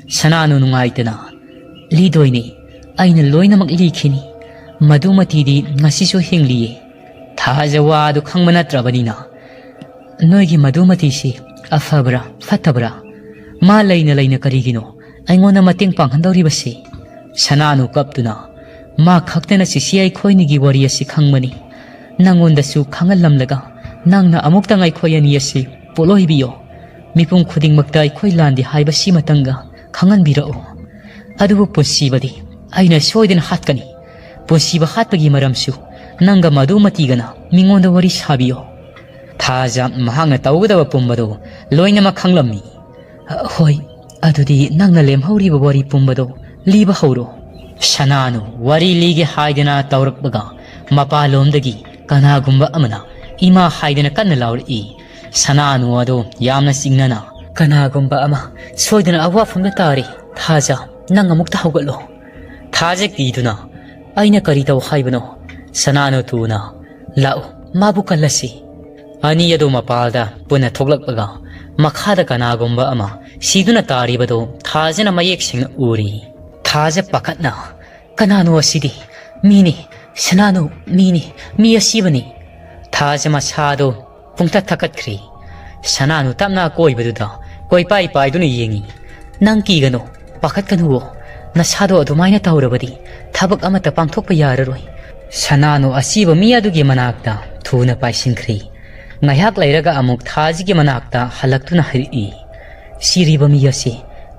ꯁꯅꯥꯅꯨ ꯅꯨꯡꯉꯥꯏꯇꯅ, "ꯂꯤꯗꯣꯏꯅꯤ, ꯑꯩꯅ ꯂꯣꯏꯅꯃꯛ ꯂꯤꯈꯤꯅꯤ꯫ ꯃꯗꯨꯃꯇꯤꯗꯤ ꯉꯁꯤꯁꯨ ꯍꯤꯡꯂꯤꯌꯦ꯫ ꯊꯥꯖ ꯋꯥꯗꯨ ꯈꯪꯕ ꯅꯠꯇ꯭ꯔꯕꯅꯤꯅ꯫ ꯅꯣꯏꯒꯤ ꯃꯗꯨꯃꯇꯤꯁꯤ ꯑꯐꯕ꯭ꯔꯥ, ꯐꯠꯇꯕ꯭ꯔꯥ? ꯃꯥ ꯂꯩꯅ ꯂꯩꯅ ꯀꯔꯤꯒꯤꯅꯣ ꯑꯩꯉꯣꯟꯗ ꯃꯇꯦꯡ ꯄꯥꯡꯍꯟꯗꯧꯔꯤꯕꯁꯤ?" ꯁꯅꯥꯅꯨ ꯀꯞꯇꯨꯅ, "ꯃꯥ ꯈꯛꯇꯅ ꯆꯤꯆꯦ ꯑꯩꯈꯣꯏꯅꯤꯒꯤ ꯋꯥꯔꯤ ꯑꯁꯤ ꯈꯪꯕꯅꯤ꯫ ꯅꯪꯉꯣꯟꯗꯁꯨ ꯈꯪꯍꯜꯂꯝꯂꯒ ꯅꯪꯅ ꯑꯃꯨꯛꯇꯪ ꯑꯩꯈꯣꯏ ꯑꯅꯤ ꯑꯁꯤ ꯄꯣꯠꯂꯣꯏꯕꯤꯌꯣ꯫ ꯃꯤꯄꯨꯝ ꯈꯨꯗꯤꯡꯃꯛꯇ ꯑꯩꯈꯣꯏ ꯂꯥꯟꯗꯦ ꯍꯥꯏꯕꯁꯤꯃꯇꯪꯒ ꯈꯪꯍꯟꯕꯤꯔꯛꯎ꯫ ꯑꯗꯨꯕꯨ ꯄꯨꯟꯁꯤꯕꯗꯤ ꯑꯩꯅ ꯁꯣꯏꯗꯅ ꯍꯥꯠꯀꯅꯤ꯫ ꯄꯨꯟꯁꯤꯕ ꯍꯥꯠꯄꯒꯤ ꯃꯔꯝꯁꯨ ꯅꯪꯒ ꯃꯗꯨꯃꯇꯤꯒꯅ ꯃꯤꯉꯣꯟꯗ ꯋꯥꯔꯤ ꯁꯥꯕꯤꯌꯣ꯫" ꯊꯥꯖ ꯃꯍꯥꯛꯅ ꯇꯧꯒꯗꯕ ꯄꯨꯝꯕꯗꯨ ꯂꯣꯏꯅꯃꯛ ꯈꯪꯂꯝꯃꯤ꯫ "ꯍꯣꯏ, ꯑꯗꯨꯗꯤ ꯅꯪꯅ ꯂꯦꯝꯍꯧꯔꯤꯕ ꯋꯥꯔꯤ ꯄꯨꯝꯕꯗꯣ ꯂꯤꯕ ꯍꯧꯔꯣ꯫" ꯁꯅꯥꯅꯨ ꯋꯥꯔꯤ ꯂꯤꯒꯦ ꯍꯥꯏꯗꯅ ꯇꯧꯔꯛꯄꯒ, ꯃꯄꯥꯟꯂꯣꯝꯗꯒꯤ ꯀꯅꯥꯒꯨꯝꯕ ꯑꯃꯅ "ꯏꯃꯥ" ꯍꯥꯏꯗꯅ ꯀꯟꯅ ꯂꯥꯎꯔꯛꯏ꯫ ꯁꯅꯥꯅꯨ ꯑꯗꯣ ꯌꯥꯝꯅ ꯆꯤꯡꯅꯅ, "ꯀꯅꯥꯒꯨꯝꯕ ꯑꯃ ꯁꯣꯏꯗꯅ ꯑꯋꯥꯐꯝꯗ ꯇꯥꯔꯤ꯫ ꯊꯥꯖ, ꯅꯪ ꯑꯃꯨꯛꯇ ꯍꯧꯒꯠꯂꯣ꯫" ꯊꯥꯖ ꯀꯤꯗꯨꯅ, "ꯑꯩꯅ ꯀꯔꯤ ꯇꯧ ꯍꯥꯏꯕꯅꯣ?" ꯁꯅꯥꯅꯨ ꯊꯨꯅ, "ꯂꯥꯛꯎ, ꯃꯥꯕꯨ ꯀꯜꯂꯁꯤ꯫" ꯑꯅꯤ ꯑꯗꯨ ꯃꯄꯥꯜꯗ ꯄꯨꯟꯅ ꯊꯣꯛꯂꯛꯄꯒ, ꯃꯈꯥꯗ ꯀꯅꯥꯒꯨꯝꯕ ꯑꯃ ꯁꯤꯗꯨꯅ ꯇꯥꯔꯤꯕꯗꯨ ꯊꯥꯖꯅ ꯃꯌꯦꯛ ꯁꯦꯡꯅ ꯎꯔꯤ꯫ ꯊꯥꯖ ꯄꯥꯈꯠꯅ, "ꯀꯅꯥꯅꯣ ꯑꯁꯤꯗꯤ? ꯃꯤꯅꯤ, ꯁꯅꯥꯅꯨ, ꯃꯤꯅꯤ, ꯃꯤ ꯑꯁꯤꯕꯅꯤ꯫" ꯊꯥꯖ ꯃꯁꯥꯗꯨ ꯄꯨꯡꯊꯛ ꯊꯛꯀꯠꯈ꯭ꯔꯤ꯫ ꯁꯅꯥꯅꯨ ꯇꯞꯅ ꯑꯀꯣꯏꯕꯗꯨꯗ ꯀꯣꯏꯄꯥꯏ ꯄꯥꯏꯗꯨꯅ ꯌꯦꯡꯉꯤ꯫ "ꯅꯪ ꯀꯤꯒꯅꯨ, ꯄꯥꯈꯠꯀꯅꯨꯋꯣ꯫ ꯅꯁꯥꯗꯣ ꯑꯗꯨꯃꯥꯏꯅ ꯇꯧꯔꯕꯗꯤ ꯊꯕꯛ ꯑꯃꯠꯇ ꯄꯥꯡꯊꯣꯛꯄ ꯌꯥꯔꯔꯣꯏ꯫" ꯁꯅꯥꯅꯨ ꯑꯁꯤꯕ ꯃꯤ ꯑꯗꯨꯒꯤ ꯃꯅꯥꯛꯇ ꯊꯨꯅ ꯄꯥꯏꯁꯤꯟꯈ꯭ꯔꯤ꯫ ꯉꯥꯏꯍꯥꯛ ꯂꯩꯔꯒ ꯑꯃꯨꯛ ꯊꯥꯖꯒꯤ ꯃꯅꯥꯛꯇ ꯍꯜꯂꯛꯇꯨꯅ ꯍꯥꯏꯔꯛꯏ, "ꯁꯤꯔꯤꯕ ꯃꯤ ꯑꯁꯤ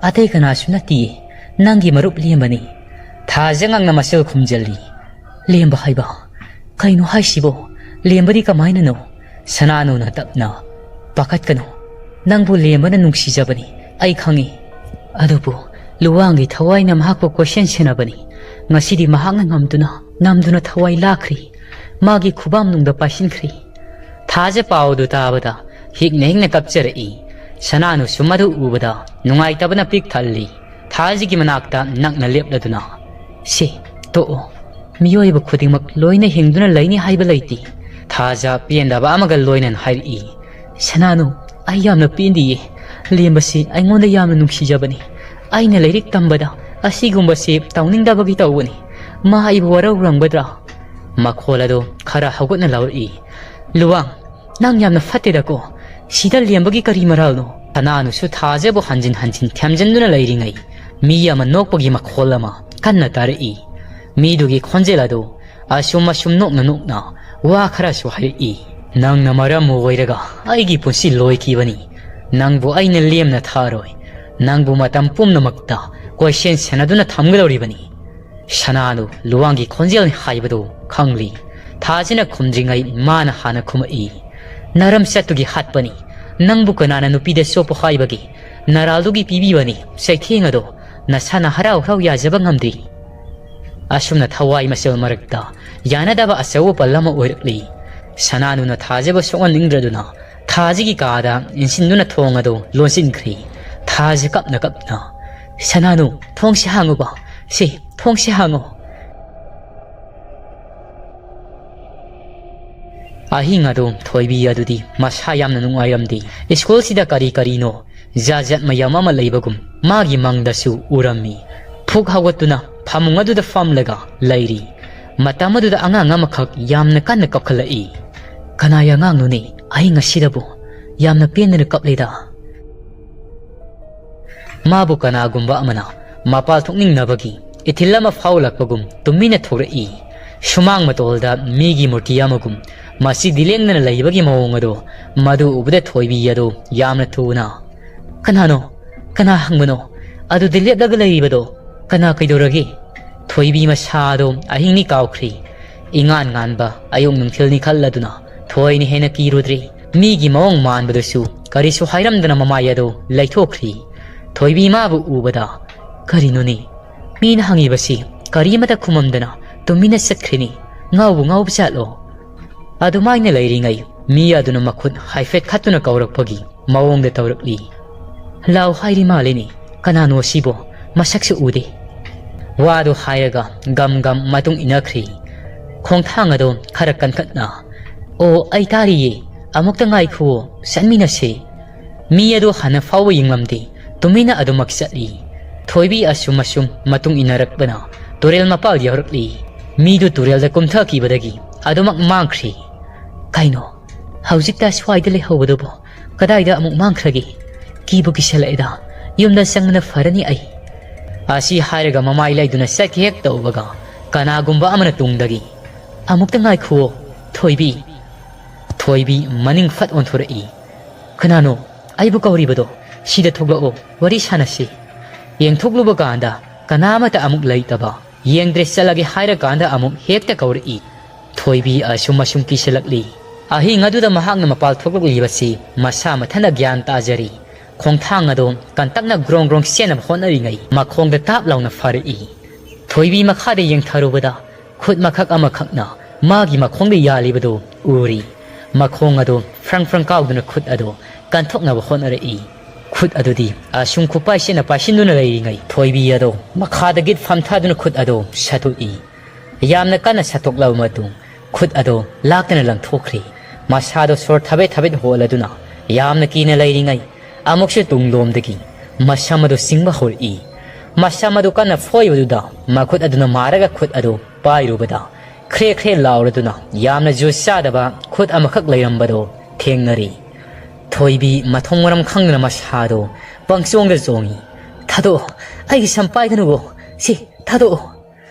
ꯑꯇꯩ ꯀꯅꯥꯁꯨ ꯅꯠꯇꯤꯌꯦ, ꯅꯪꯒꯤ ꯃꯔꯨꯞ ꯂꯦꯝꯕꯅꯤ꯫" ꯊꯥꯖ ꯉꯛꯅ ꯃꯁꯦꯜ ꯈꯨꯝꯖꯜꯂꯤ꯫ "ꯂꯦꯝꯕ ꯍꯥꯏꯕ? ꯀꯩꯅꯣ ꯍꯥꯏꯁꯤꯕꯣ? ꯂꯦꯝꯕꯗꯤ ꯀꯃꯥꯏꯅꯅꯣ?" ꯁꯅꯥꯅꯨꯅ ꯇꯞꯅ, "ꯄꯥꯈꯠꯀꯅꯨ, ꯅꯪꯕꯨ ꯂꯦꯝꯕꯅ ꯅꯨꯡꯁꯤꯖꯕꯅꯤ, ꯑꯩ ꯈꯪꯏ꯫ ꯑꯗꯨꯕꯨ ꯂꯨꯋꯥꯡꯒꯤ ꯊꯋꯥꯏꯅ ꯃꯍꯥꯛꯄꯨ ꯀꯣꯏꯁꯦꯟ ꯁꯦꯟꯅꯕꯅꯤ꯫ ꯉꯁꯤꯗꯤ ꯃꯍꯥꯛꯅ ꯉꯝꯗꯨꯅ ꯅꯝꯗꯨꯅ ꯊꯋꯥꯏ ꯂꯥꯛꯈ꯭ꯔꯤ꯫ ꯃꯥꯒꯤ ꯈꯨꯕꯥꯝꯅꯨꯡꯗ ꯄꯥꯏꯁꯤꯟꯈ꯭ꯔꯤ꯫" ꯊꯥꯖ ꯄꯥꯎꯗꯨ ꯇꯥꯕꯗ ꯍꯤꯛꯅ ꯍꯤꯛꯅ ꯀꯞꯆꯔꯛꯏ꯫ ꯁꯅꯥꯅꯨꯁꯨ ꯃꯗꯨ ꯎꯕꯗ ꯅꯨꯡꯉꯥꯏꯇꯕꯅ ꯄꯤꯛ ꯊꯜꯂꯤ꯫ ꯊꯥꯖꯒꯤ ꯃꯅꯥꯛꯇ ꯅꯛꯅ ꯂꯦꯞꯂꯗꯨꯅ, "ꯁꯤ, ꯇꯣꯛꯑꯣ꯫ ꯃꯤꯑꯣꯏꯕ ꯈꯨꯗꯤꯡꯃꯛ ꯂꯣꯏꯅ ꯍꯤꯡꯗꯨꯅ ꯂꯩꯅꯤ ꯍꯥꯏꯕ ꯂꯩꯇꯦ"꯫ ꯊꯥꯖ ꯄꯦꯟꯗꯕ ꯑꯃꯒ ꯂꯣꯏꯅꯅ ꯍꯥꯏꯔꯛꯏ, "ꯁꯅꯥꯅꯨ, ꯑꯩ ꯌꯥꯝꯅ ꯄꯦꯟꯗꯤꯌꯦ꯫ ꯂꯦꯝꯕꯁꯤ ꯑꯩꯉꯣꯟꯗ ꯌꯥꯝꯅ ꯅꯨꯡꯁꯤꯖꯕꯅꯤ꯫ ꯑꯩꯅ ꯂꯥꯏꯔꯤꯛ ꯇꯝꯕꯗ ꯑꯁꯤꯒꯨꯝꯕꯁꯤ ꯇꯧꯅꯤꯡꯗꯕꯒꯤ ꯇꯧꯕꯅꯤ꯫ ꯃꯥ ꯑꯩꯕꯨ ꯋꯥꯔꯧꯔꯝꯒꯗ꯭ꯔꯥ?" ꯃꯈꯣꯜ ꯑꯗꯨ ꯈꯔ ꯍꯧꯒꯠꯅ ꯂꯥꯎꯔꯛꯏ, "ꯂꯨꯋꯥꯡ, ꯅꯪ ꯌꯥꯝꯅ ꯐꯠꯇꯦꯗꯀꯣ꯫ ꯁꯤꯗ ꯂꯦꯝꯕꯒꯤ ꯀꯔꯤ ꯃꯔꯥꯜꯅꯣ?" ꯁꯅꯥꯅꯨꯁꯨ ꯊꯥꯖꯕꯨ ꯍꯟꯖꯤꯟ ꯍꯟꯖꯤꯟ ꯊꯦꯝꯖꯤꯟꯗꯨꯅ ꯂꯩꯔꯤꯉꯩ, ꯃꯤ ꯑꯃ ꯅꯣꯛꯄꯒꯤ ꯃꯈꯣꯜ ꯑꯃ ꯀꯟꯅ ꯇꯥꯔꯛꯏ꯫ ꯃꯤꯗꯨꯒꯤ ꯈꯣꯟꯖꯦꯜ ꯑꯗꯨ ꯑꯁꯨꯝ ꯑꯁꯨꯝ ꯅꯣꯛꯅ ꯅꯣꯛꯅ ꯋꯥ ꯈꯔꯁꯨ ꯍꯥꯏꯔꯛꯏ꯫ "ꯅꯪꯅ ꯃꯔꯝ ꯑꯣꯏꯔꯒ ꯑꯩꯒꯤ ꯄꯨꯟꯁꯤ ꯂꯣꯏꯈꯤꯕꯅꯤ꯫ ꯅꯪꯕꯨ ꯑꯩꯅ ꯂꯦꯝꯅ ꯊꯥꯔꯣꯏ꯫ ꯅꯪꯕꯨ ꯃꯇꯝ ꯄꯨꯝꯅꯃꯛꯇ ꯀꯣꯏꯁꯦꯟ ꯁꯦꯟꯅꯗꯨꯅ ꯊꯝꯒꯗꯧꯔꯤꯕꯅꯤ"꯫ ꯁꯅꯥꯗꯨ ꯂꯨꯋꯥꯡꯒꯤ ꯈꯣꯟꯖꯦꯜꯅꯤ ꯍꯥꯏꯕꯗꯨ ꯈꯪꯂꯤ꯫ ꯊꯥꯖꯅ ꯈꯨꯝꯗ꯭ꯔꯤꯉꯩ ꯃꯥꯅ ꯍꯥꯟꯅ ꯈꯨꯝꯃꯛꯏ, "ꯅꯔꯝ ꯆꯠꯇꯨꯒꯤ ꯍꯥꯠꯄꯅꯤ꯫ ꯅꯪꯕꯨ ꯀꯅꯥꯅ ꯅꯨꯄꯤꯗ ꯆꯣꯞꯄ ꯍꯥꯏꯕꯒꯦ? ꯅꯔꯥꯜꯗꯨꯒꯤ ꯄꯤꯕꯤꯕꯅꯤ ꯆꯩꯊꯦꯡ ꯑꯗꯣ꯫ ꯅꯁꯥꯅ ꯍꯔꯥꯎ ꯍꯔꯥꯎ ꯌꯥꯖꯕ ꯉꯝꯗ꯭ꯔꯤ"꯫ ꯑꯁꯨꯝꯅ ꯊꯋꯥꯏ ꯃꯆꯦꯜ ꯃꯔꯛꯇ ꯌꯥꯅꯗꯕ ꯑꯆꯧꯕ ꯄꯜ ꯑꯃ ꯑꯣꯏꯔꯛꯂꯤ꯫ ꯁꯅꯥꯅꯨꯅ ꯊꯥꯖꯕ ꯁꯣꯛꯍꯟꯅꯤꯡꯗ꯭ꯔꯗꯨꯅ ꯊꯥꯖꯒꯤ ꯀꯥꯗ ꯏꯟꯁꯤꯟꯗꯨꯅ ꯊꯣꯡ ꯑꯗꯨ ꯂꯣꯟꯁꯤꯟꯈ꯭ꯔꯤ꯫ ꯊꯥꯖ ꯀꯞꯅ ꯀꯞꯅ, "ꯁꯅꯥꯅꯨ, ꯊꯣꯡꯁꯤ ꯍꯥꯡꯉꯨꯕ꯫ ꯁꯤ, ꯊꯣꯡꯁꯤ ꯍꯥꯡꯉꯨ"꯫ ꯑꯍꯤꯡ ꯑꯗꯨ ꯊꯣꯏꯕꯤ ꯑꯗꯨꯗꯤ ꯃꯁꯥ ꯌꯥꯝꯅ ꯅꯨꯡꯉꯥꯏꯔꯝꯗꯦ꯫ ꯁ꯭ꯀꯨꯜꯁꯤꯗ ꯀꯔꯤ ꯀꯔꯤꯅꯣ ꯖꯥꯠ ꯖꯥꯠ ꯃꯌꯥꯝ ꯑꯃ ꯂꯩꯕꯒꯨꯝ ꯃꯥꯒꯤ ꯃꯪꯗꯁꯨ ꯎꯔꯝꯃꯤ꯫ ꯐꯨꯛ ꯍꯧꯒꯠꯇꯨꯅ ꯐꯃꯨꯡ ꯑꯗꯨꯗ ꯐꯝꯂꯒ ꯂꯩꯔꯤ꯫ ꯃꯇꯝ ꯑꯗꯨꯗ ꯑꯉꯥꯡ ꯑꯃꯈꯛ ꯌꯥꯝꯅ ꯀꯟꯅ ꯀꯞꯈꯠꯂꯛꯏ꯫ "ꯀꯅꯥꯒꯤ ꯑꯉꯥꯡꯅꯣꯅꯦ ꯑꯍꯤꯡ ꯑꯁꯤꯗꯕꯨ? ꯌꯥꯝꯅ ꯄꯦꯟꯗꯅ ꯀꯞꯂꯦꯗ"꯫ ꯃꯥꯕꯨ ꯀꯅꯥꯒꯨꯝꯕ ꯑꯃꯅ ꯃꯄꯥꯜ ꯊꯣꯛꯅꯤꯡꯅꯕꯒꯤ ꯏꯊꯤꯜ ꯑꯃ ꯐꯥꯎꯂꯛꯄꯒꯨꯝ ꯇꯨꯃꯤꯟꯅ ꯊꯣꯛꯂꯛꯏ꯫ ꯁꯨꯃꯥꯡ ꯃꯇꯣꯜꯗ ꯃꯤꯒꯤ ꯃꯨꯔꯇꯤ ꯑꯃꯒꯨꯝ ꯃꯁꯤꯗꯤ ꯂꯦꯡꯗꯅ ꯂꯩꯕꯒꯤ ꯃꯑꯣꯡ ꯑꯗꯣ, ꯃꯗꯨ ꯎꯕꯗ ꯊꯣꯏꯕꯤ ꯑꯗꯣ ꯌꯥꯝꯅ ꯊꯨꯅ, "ꯀꯅꯥꯅꯣ? ꯀꯅꯥ ꯍꯪꯕꯅꯣ? ꯑꯗꯨꯗ ꯂꯦꯞꯂꯒ ꯂꯩꯔꯤꯕꯗꯣ ꯀꯅꯥ? ꯀꯩꯗꯧꯔꯒꯦ?" ꯊꯣꯏꯕꯤ ꯃꯁꯥꯗꯣ ꯑꯍꯤꯡꯅꯤ ꯀꯥꯎꯈ꯭ꯔꯤ꯫ ꯏꯉꯥꯟ ꯉꯥꯟꯕ ꯑꯌꯨꯛ ꯅꯨꯡꯊꯤꯜꯅꯤ ꯈꯜꯂꯗꯨꯅ ꯊꯣꯏꯅ ꯍꯦꯟꯅ ꯀꯤꯔꯨꯗ꯭ꯔꯤ꯫ ꯃꯤꯒꯤ ꯃꯑꯣꯡ ꯃꯥꯟꯕꯗꯨꯁꯨ ꯀꯔꯤꯁꯨ ꯍꯥꯏꯔꯝꯗꯅ ꯃꯃꯥꯏ ꯑꯗꯨ ꯂꯩꯊꯣꯛꯈ꯭ꯔꯤ꯫ ꯊꯣꯏꯕꯤ ꯃꯥꯕꯨ ꯎꯕꯗ, "ꯀꯔꯤꯅꯣꯅꯦ? ꯃꯤꯅ ꯍꯪꯉꯤꯕꯁꯤ ꯀꯔꯤꯃꯇ ꯈꯨꯝꯃꯝꯗꯅ ꯇꯨꯃꯤꯟꯅ ꯆꯠꯈ꯭ꯔꯤꯅꯤ꯫ ꯉꯥꯎꯕꯨ ꯉꯥꯎꯕ ꯆꯥꯠꯂꯣ?" ꯑꯗꯨꯃꯥꯏꯅ ꯂꯩꯔꯤꯉꯩ ꯃꯤ ꯑꯗꯨꯅ ꯃꯈꯨꯠ ꯍꯥꯏꯐꯦꯠ ꯈꯠꯇꯨꯅ ꯀꯧꯔꯛꯄꯒꯤ ꯃꯑꯣꯡꯗ ꯇꯧꯔꯛꯂꯤ꯫ "ꯂꯥꯎ ꯍꯥꯏꯔꯤ ꯃꯥꯜꯂꯤꯅꯦ꯫ ꯀꯅꯥꯅꯣ ꯑꯁꯤꯕꯣ? ꯃꯁꯛꯁꯨ ꯎꯗꯦ꯫ ꯋꯥꯗꯨ ꯍꯥꯏꯔꯒ ꯒꯝ ꯒꯝ ꯃꯇꯨꯡ ꯏꯟꯅꯈ꯭ꯔꯦ꯫ ꯈꯣꯡꯊꯥꯡ ꯑꯗꯣ ꯈꯔ ꯀꯟꯈꯠꯅ, "ꯑꯣ, ꯑꯩ ꯇꯥꯔꯤꯌꯦ, ꯑꯃꯨꯛꯇ ꯉꯥꯏꯈꯨꯋꯣ, ꯆꯠꯃꯤꯟꯅꯁꯦ"꯫ ꯃꯤ ꯑꯗꯨ ꯍꯥꯟꯅ ꯐꯥꯎꯕ ꯌꯦꯡꯂꯝꯗꯦ, ꯇꯨꯃꯤꯟꯅ ꯑꯗꯨꯃꯛ ꯆꯠꯂꯤ꯫ ꯊꯣꯏꯕꯤ ꯑꯁꯨꯝ ꯑꯁꯨꯝ ꯃꯇꯨꯡ ꯏꯟꯅꯔꯛꯄꯅ ꯇꯨꯔꯦꯜ ꯃꯄꯥꯜ ꯌꯧꯔꯛꯂꯤ꯫ ꯃꯤꯗꯨ ꯇꯨꯔꯦꯜꯗ ꯀꯨꯝꯊꯈꯤꯕꯗꯒꯤ ꯑꯗꯨꯃꯛ ꯃꯥꯡꯈ꯭ꯔꯦ꯫ "ꯀꯩꯅꯣ, ꯍꯧꯖꯤꯛꯇ ꯁ꯭ꯋꯥꯏꯗ ꯂꯩꯍꯧꯕꯗꯨꯕꯨ ꯀꯗꯥꯏꯗ ꯑꯃꯨꯛ ꯃꯥꯡꯈ꯭ꯔꯒꯦ? ꯀꯤꯕꯨ ꯀꯤꯁꯜꯂꯛꯑꯦꯗ꯫ ꯌꯨꯝꯗ ꯆꯪꯕꯅ ꯐꯔꯅꯤ ꯑꯩ"꯫ ꯑꯁꯤ ꯍꯥꯏꯔꯒ ꯃꯃꯥꯏ ꯂꯩꯗꯨꯅ ꯆꯠꯀꯦ ꯍꯦꯛ ꯇꯧꯕꯒ ꯀꯅꯥꯒꯨꯝꯕ ꯑꯃꯅ ꯇꯨꯡꯗꯒꯤ, "ꯑꯃꯨꯛꯇ ꯉꯥꯏꯈꯨꯋꯣ, ꯊꯣꯏꯕꯤ"꯫ ꯊꯣꯏꯕꯤ ꯃꯅꯤꯡ ꯐꯠ ꯑꯣꯟꯊꯣꯔꯛꯏ꯫ "ꯀꯅꯥꯅꯣ ꯑꯩꯕꯨ ꯀꯧꯔꯤꯕꯗꯣ? ꯁꯤꯗ ꯊꯣꯛꯂꯛꯑꯣ, ꯋꯥꯔꯤ ꯁꯥꯟꯅꯁꯤ"꯫ ꯌꯦꯡꯊꯣꯛꯂꯨꯕ ꯀꯥꯟꯗ ꯀꯅꯥ ꯑꯃꯠꯇ ꯑꯃꯨꯛ ꯂꯩꯇꯕ꯫ ꯌꯦꯡꯗ꯭ꯔꯦ, ꯆꯠꯂꯒꯦ ꯍꯥꯏꯔꯀꯥꯟꯗ ꯑꯃꯨꯛ ꯍꯦꯛꯇ ꯀꯧꯔꯛꯏ꯫ ꯊꯣꯏꯕꯤ ꯑꯁꯨꯝ ꯑꯁꯨꯝ ꯀꯤꯁꯤꯜꯂꯛꯂꯤ꯫ ꯑꯍꯤꯡ ꯑꯗꯨꯗ ꯃꯍꯥꯛꯅ ꯃꯄꯥꯜ ꯊꯣꯛꯂꯛꯂꯤꯕꯁꯤ ꯃꯁꯥ ꯃꯊꯟꯇ ꯒ꯭ꯌꯥꯟ ꯇꯥꯖꯔꯤ꯫ ꯈꯣꯡꯊꯥꯡ ꯑꯗꯣ ꯀꯟꯇꯛꯅ ꯒ꯭ꯔꯣꯡ ꯒ꯭ꯔꯣꯡ ꯆꯦꯟꯅꯕ ꯍꯣꯠꯅꯔꯤꯉꯩ ꯃꯈꯣꯡꯗ ꯇꯥꯞ ꯂꯥꯎꯅ ꯐꯥꯔꯛꯏ꯫ ꯊꯣꯏꯕꯤ ꯃꯈꯥꯗ ꯌꯦꯡꯊꯔꯨꯕꯗ ꯈꯨꯠ ꯃꯈꯛ ꯑꯃꯈꯛꯅ ꯃꯥꯒꯤ ꯃꯈꯣꯡꯗ ꯌꯥꯜꯂꯤꯕꯗꯨ ꯎꯔꯤ꯫ ꯃꯈꯣꯡ ꯑꯗꯣ ꯐ꯭ꯔꯪ ꯐ꯭ꯔꯪ ꯀꯥꯎꯗꯨꯅ ꯈꯨꯠ ꯑꯗꯣ ꯀꯟꯊꯣꯛꯅꯕ ꯍꯣꯠꯅꯔꯛꯏ꯫ ꯈꯨꯠ ꯑꯗꯨꯗꯤ ꯑꯁꯨꯝ ꯈꯨꯄꯥꯏ ꯁꯦꯠꯅ ꯄꯥꯏꯁꯤꯟꯗꯨꯅ ꯂꯩꯔꯤꯉꯩ ꯊꯣꯏꯕꯤ ꯑꯗꯣ ꯃꯈꯥꯗꯒꯤ ꯐꯝꯊꯗꯨꯅ ꯈꯨꯠ ꯑꯗꯣ ꯁꯠꯇꯣꯛꯏ꯫ ꯌꯥꯝꯅ ꯀꯟꯅ ꯁꯠꯇꯣꯛꯂꯕ ꯃꯇꯨꯡ ꯈꯨꯠ ꯑꯗꯣ ꯂꯥꯛꯇꯅ ꯂꯪꯊꯣꯛꯈ꯭ꯔꯦ꯫ ꯃꯁꯥꯗꯣ ꯁꯣꯔ ꯊꯕꯦꯠ ꯊꯕꯦꯠ ꯍꯣꯜꯂꯗꯨꯅ ꯌꯥꯝꯅ ꯀꯤꯅ ꯂꯩꯔꯤꯉꯩ ꯑꯃꯨꯛꯁꯨ ꯇꯨꯡꯂꯣꯝꯗꯒꯤ ꯃꯁꯝ ꯑꯗꯨ ꯆꯤꯡꯕ ꯍꯧꯔꯛꯏ꯫ ꯃꯁꯝ ꯑꯗꯨ ꯀꯟꯅ ꯐꯣꯏꯕꯗꯨꯗ ꯃꯈꯨꯠ ꯑꯗꯨꯅ ꯃꯥꯔꯒ ꯈꯨꯠ ꯑꯗꯨ ꯄꯥꯏꯔꯨꯕꯗ ꯈ꯭ꯔꯦ ꯈ꯭ꯔꯦ ꯂꯥꯎꯔꯗꯨꯅ ꯌꯥꯝꯅ ꯖꯨꯁ ꯆꯥꯗꯕ ꯈꯨꯠ ꯑꯃꯈꯛ ꯂꯩꯔꯝꯕꯗꯨ ꯊꯦꯡꯅꯔꯤ꯫ ꯊꯣꯏꯕꯤ ꯃꯊꯣꯡ ꯃꯔꯝ ꯈꯪꯗꯅ ꯃꯁꯥꯗꯣ ꯄꯪꯆꯣꯡꯗ ꯆꯣꯡꯉꯤ꯫ "ꯊꯥꯗꯣꯛꯑꯣ, ꯑꯩꯒꯤ ꯁꯝ ꯄꯥꯏꯒꯅꯨꯋꯣ, ꯁꯤ ꯊꯥꯗꯣꯛꯑꯣ"꯫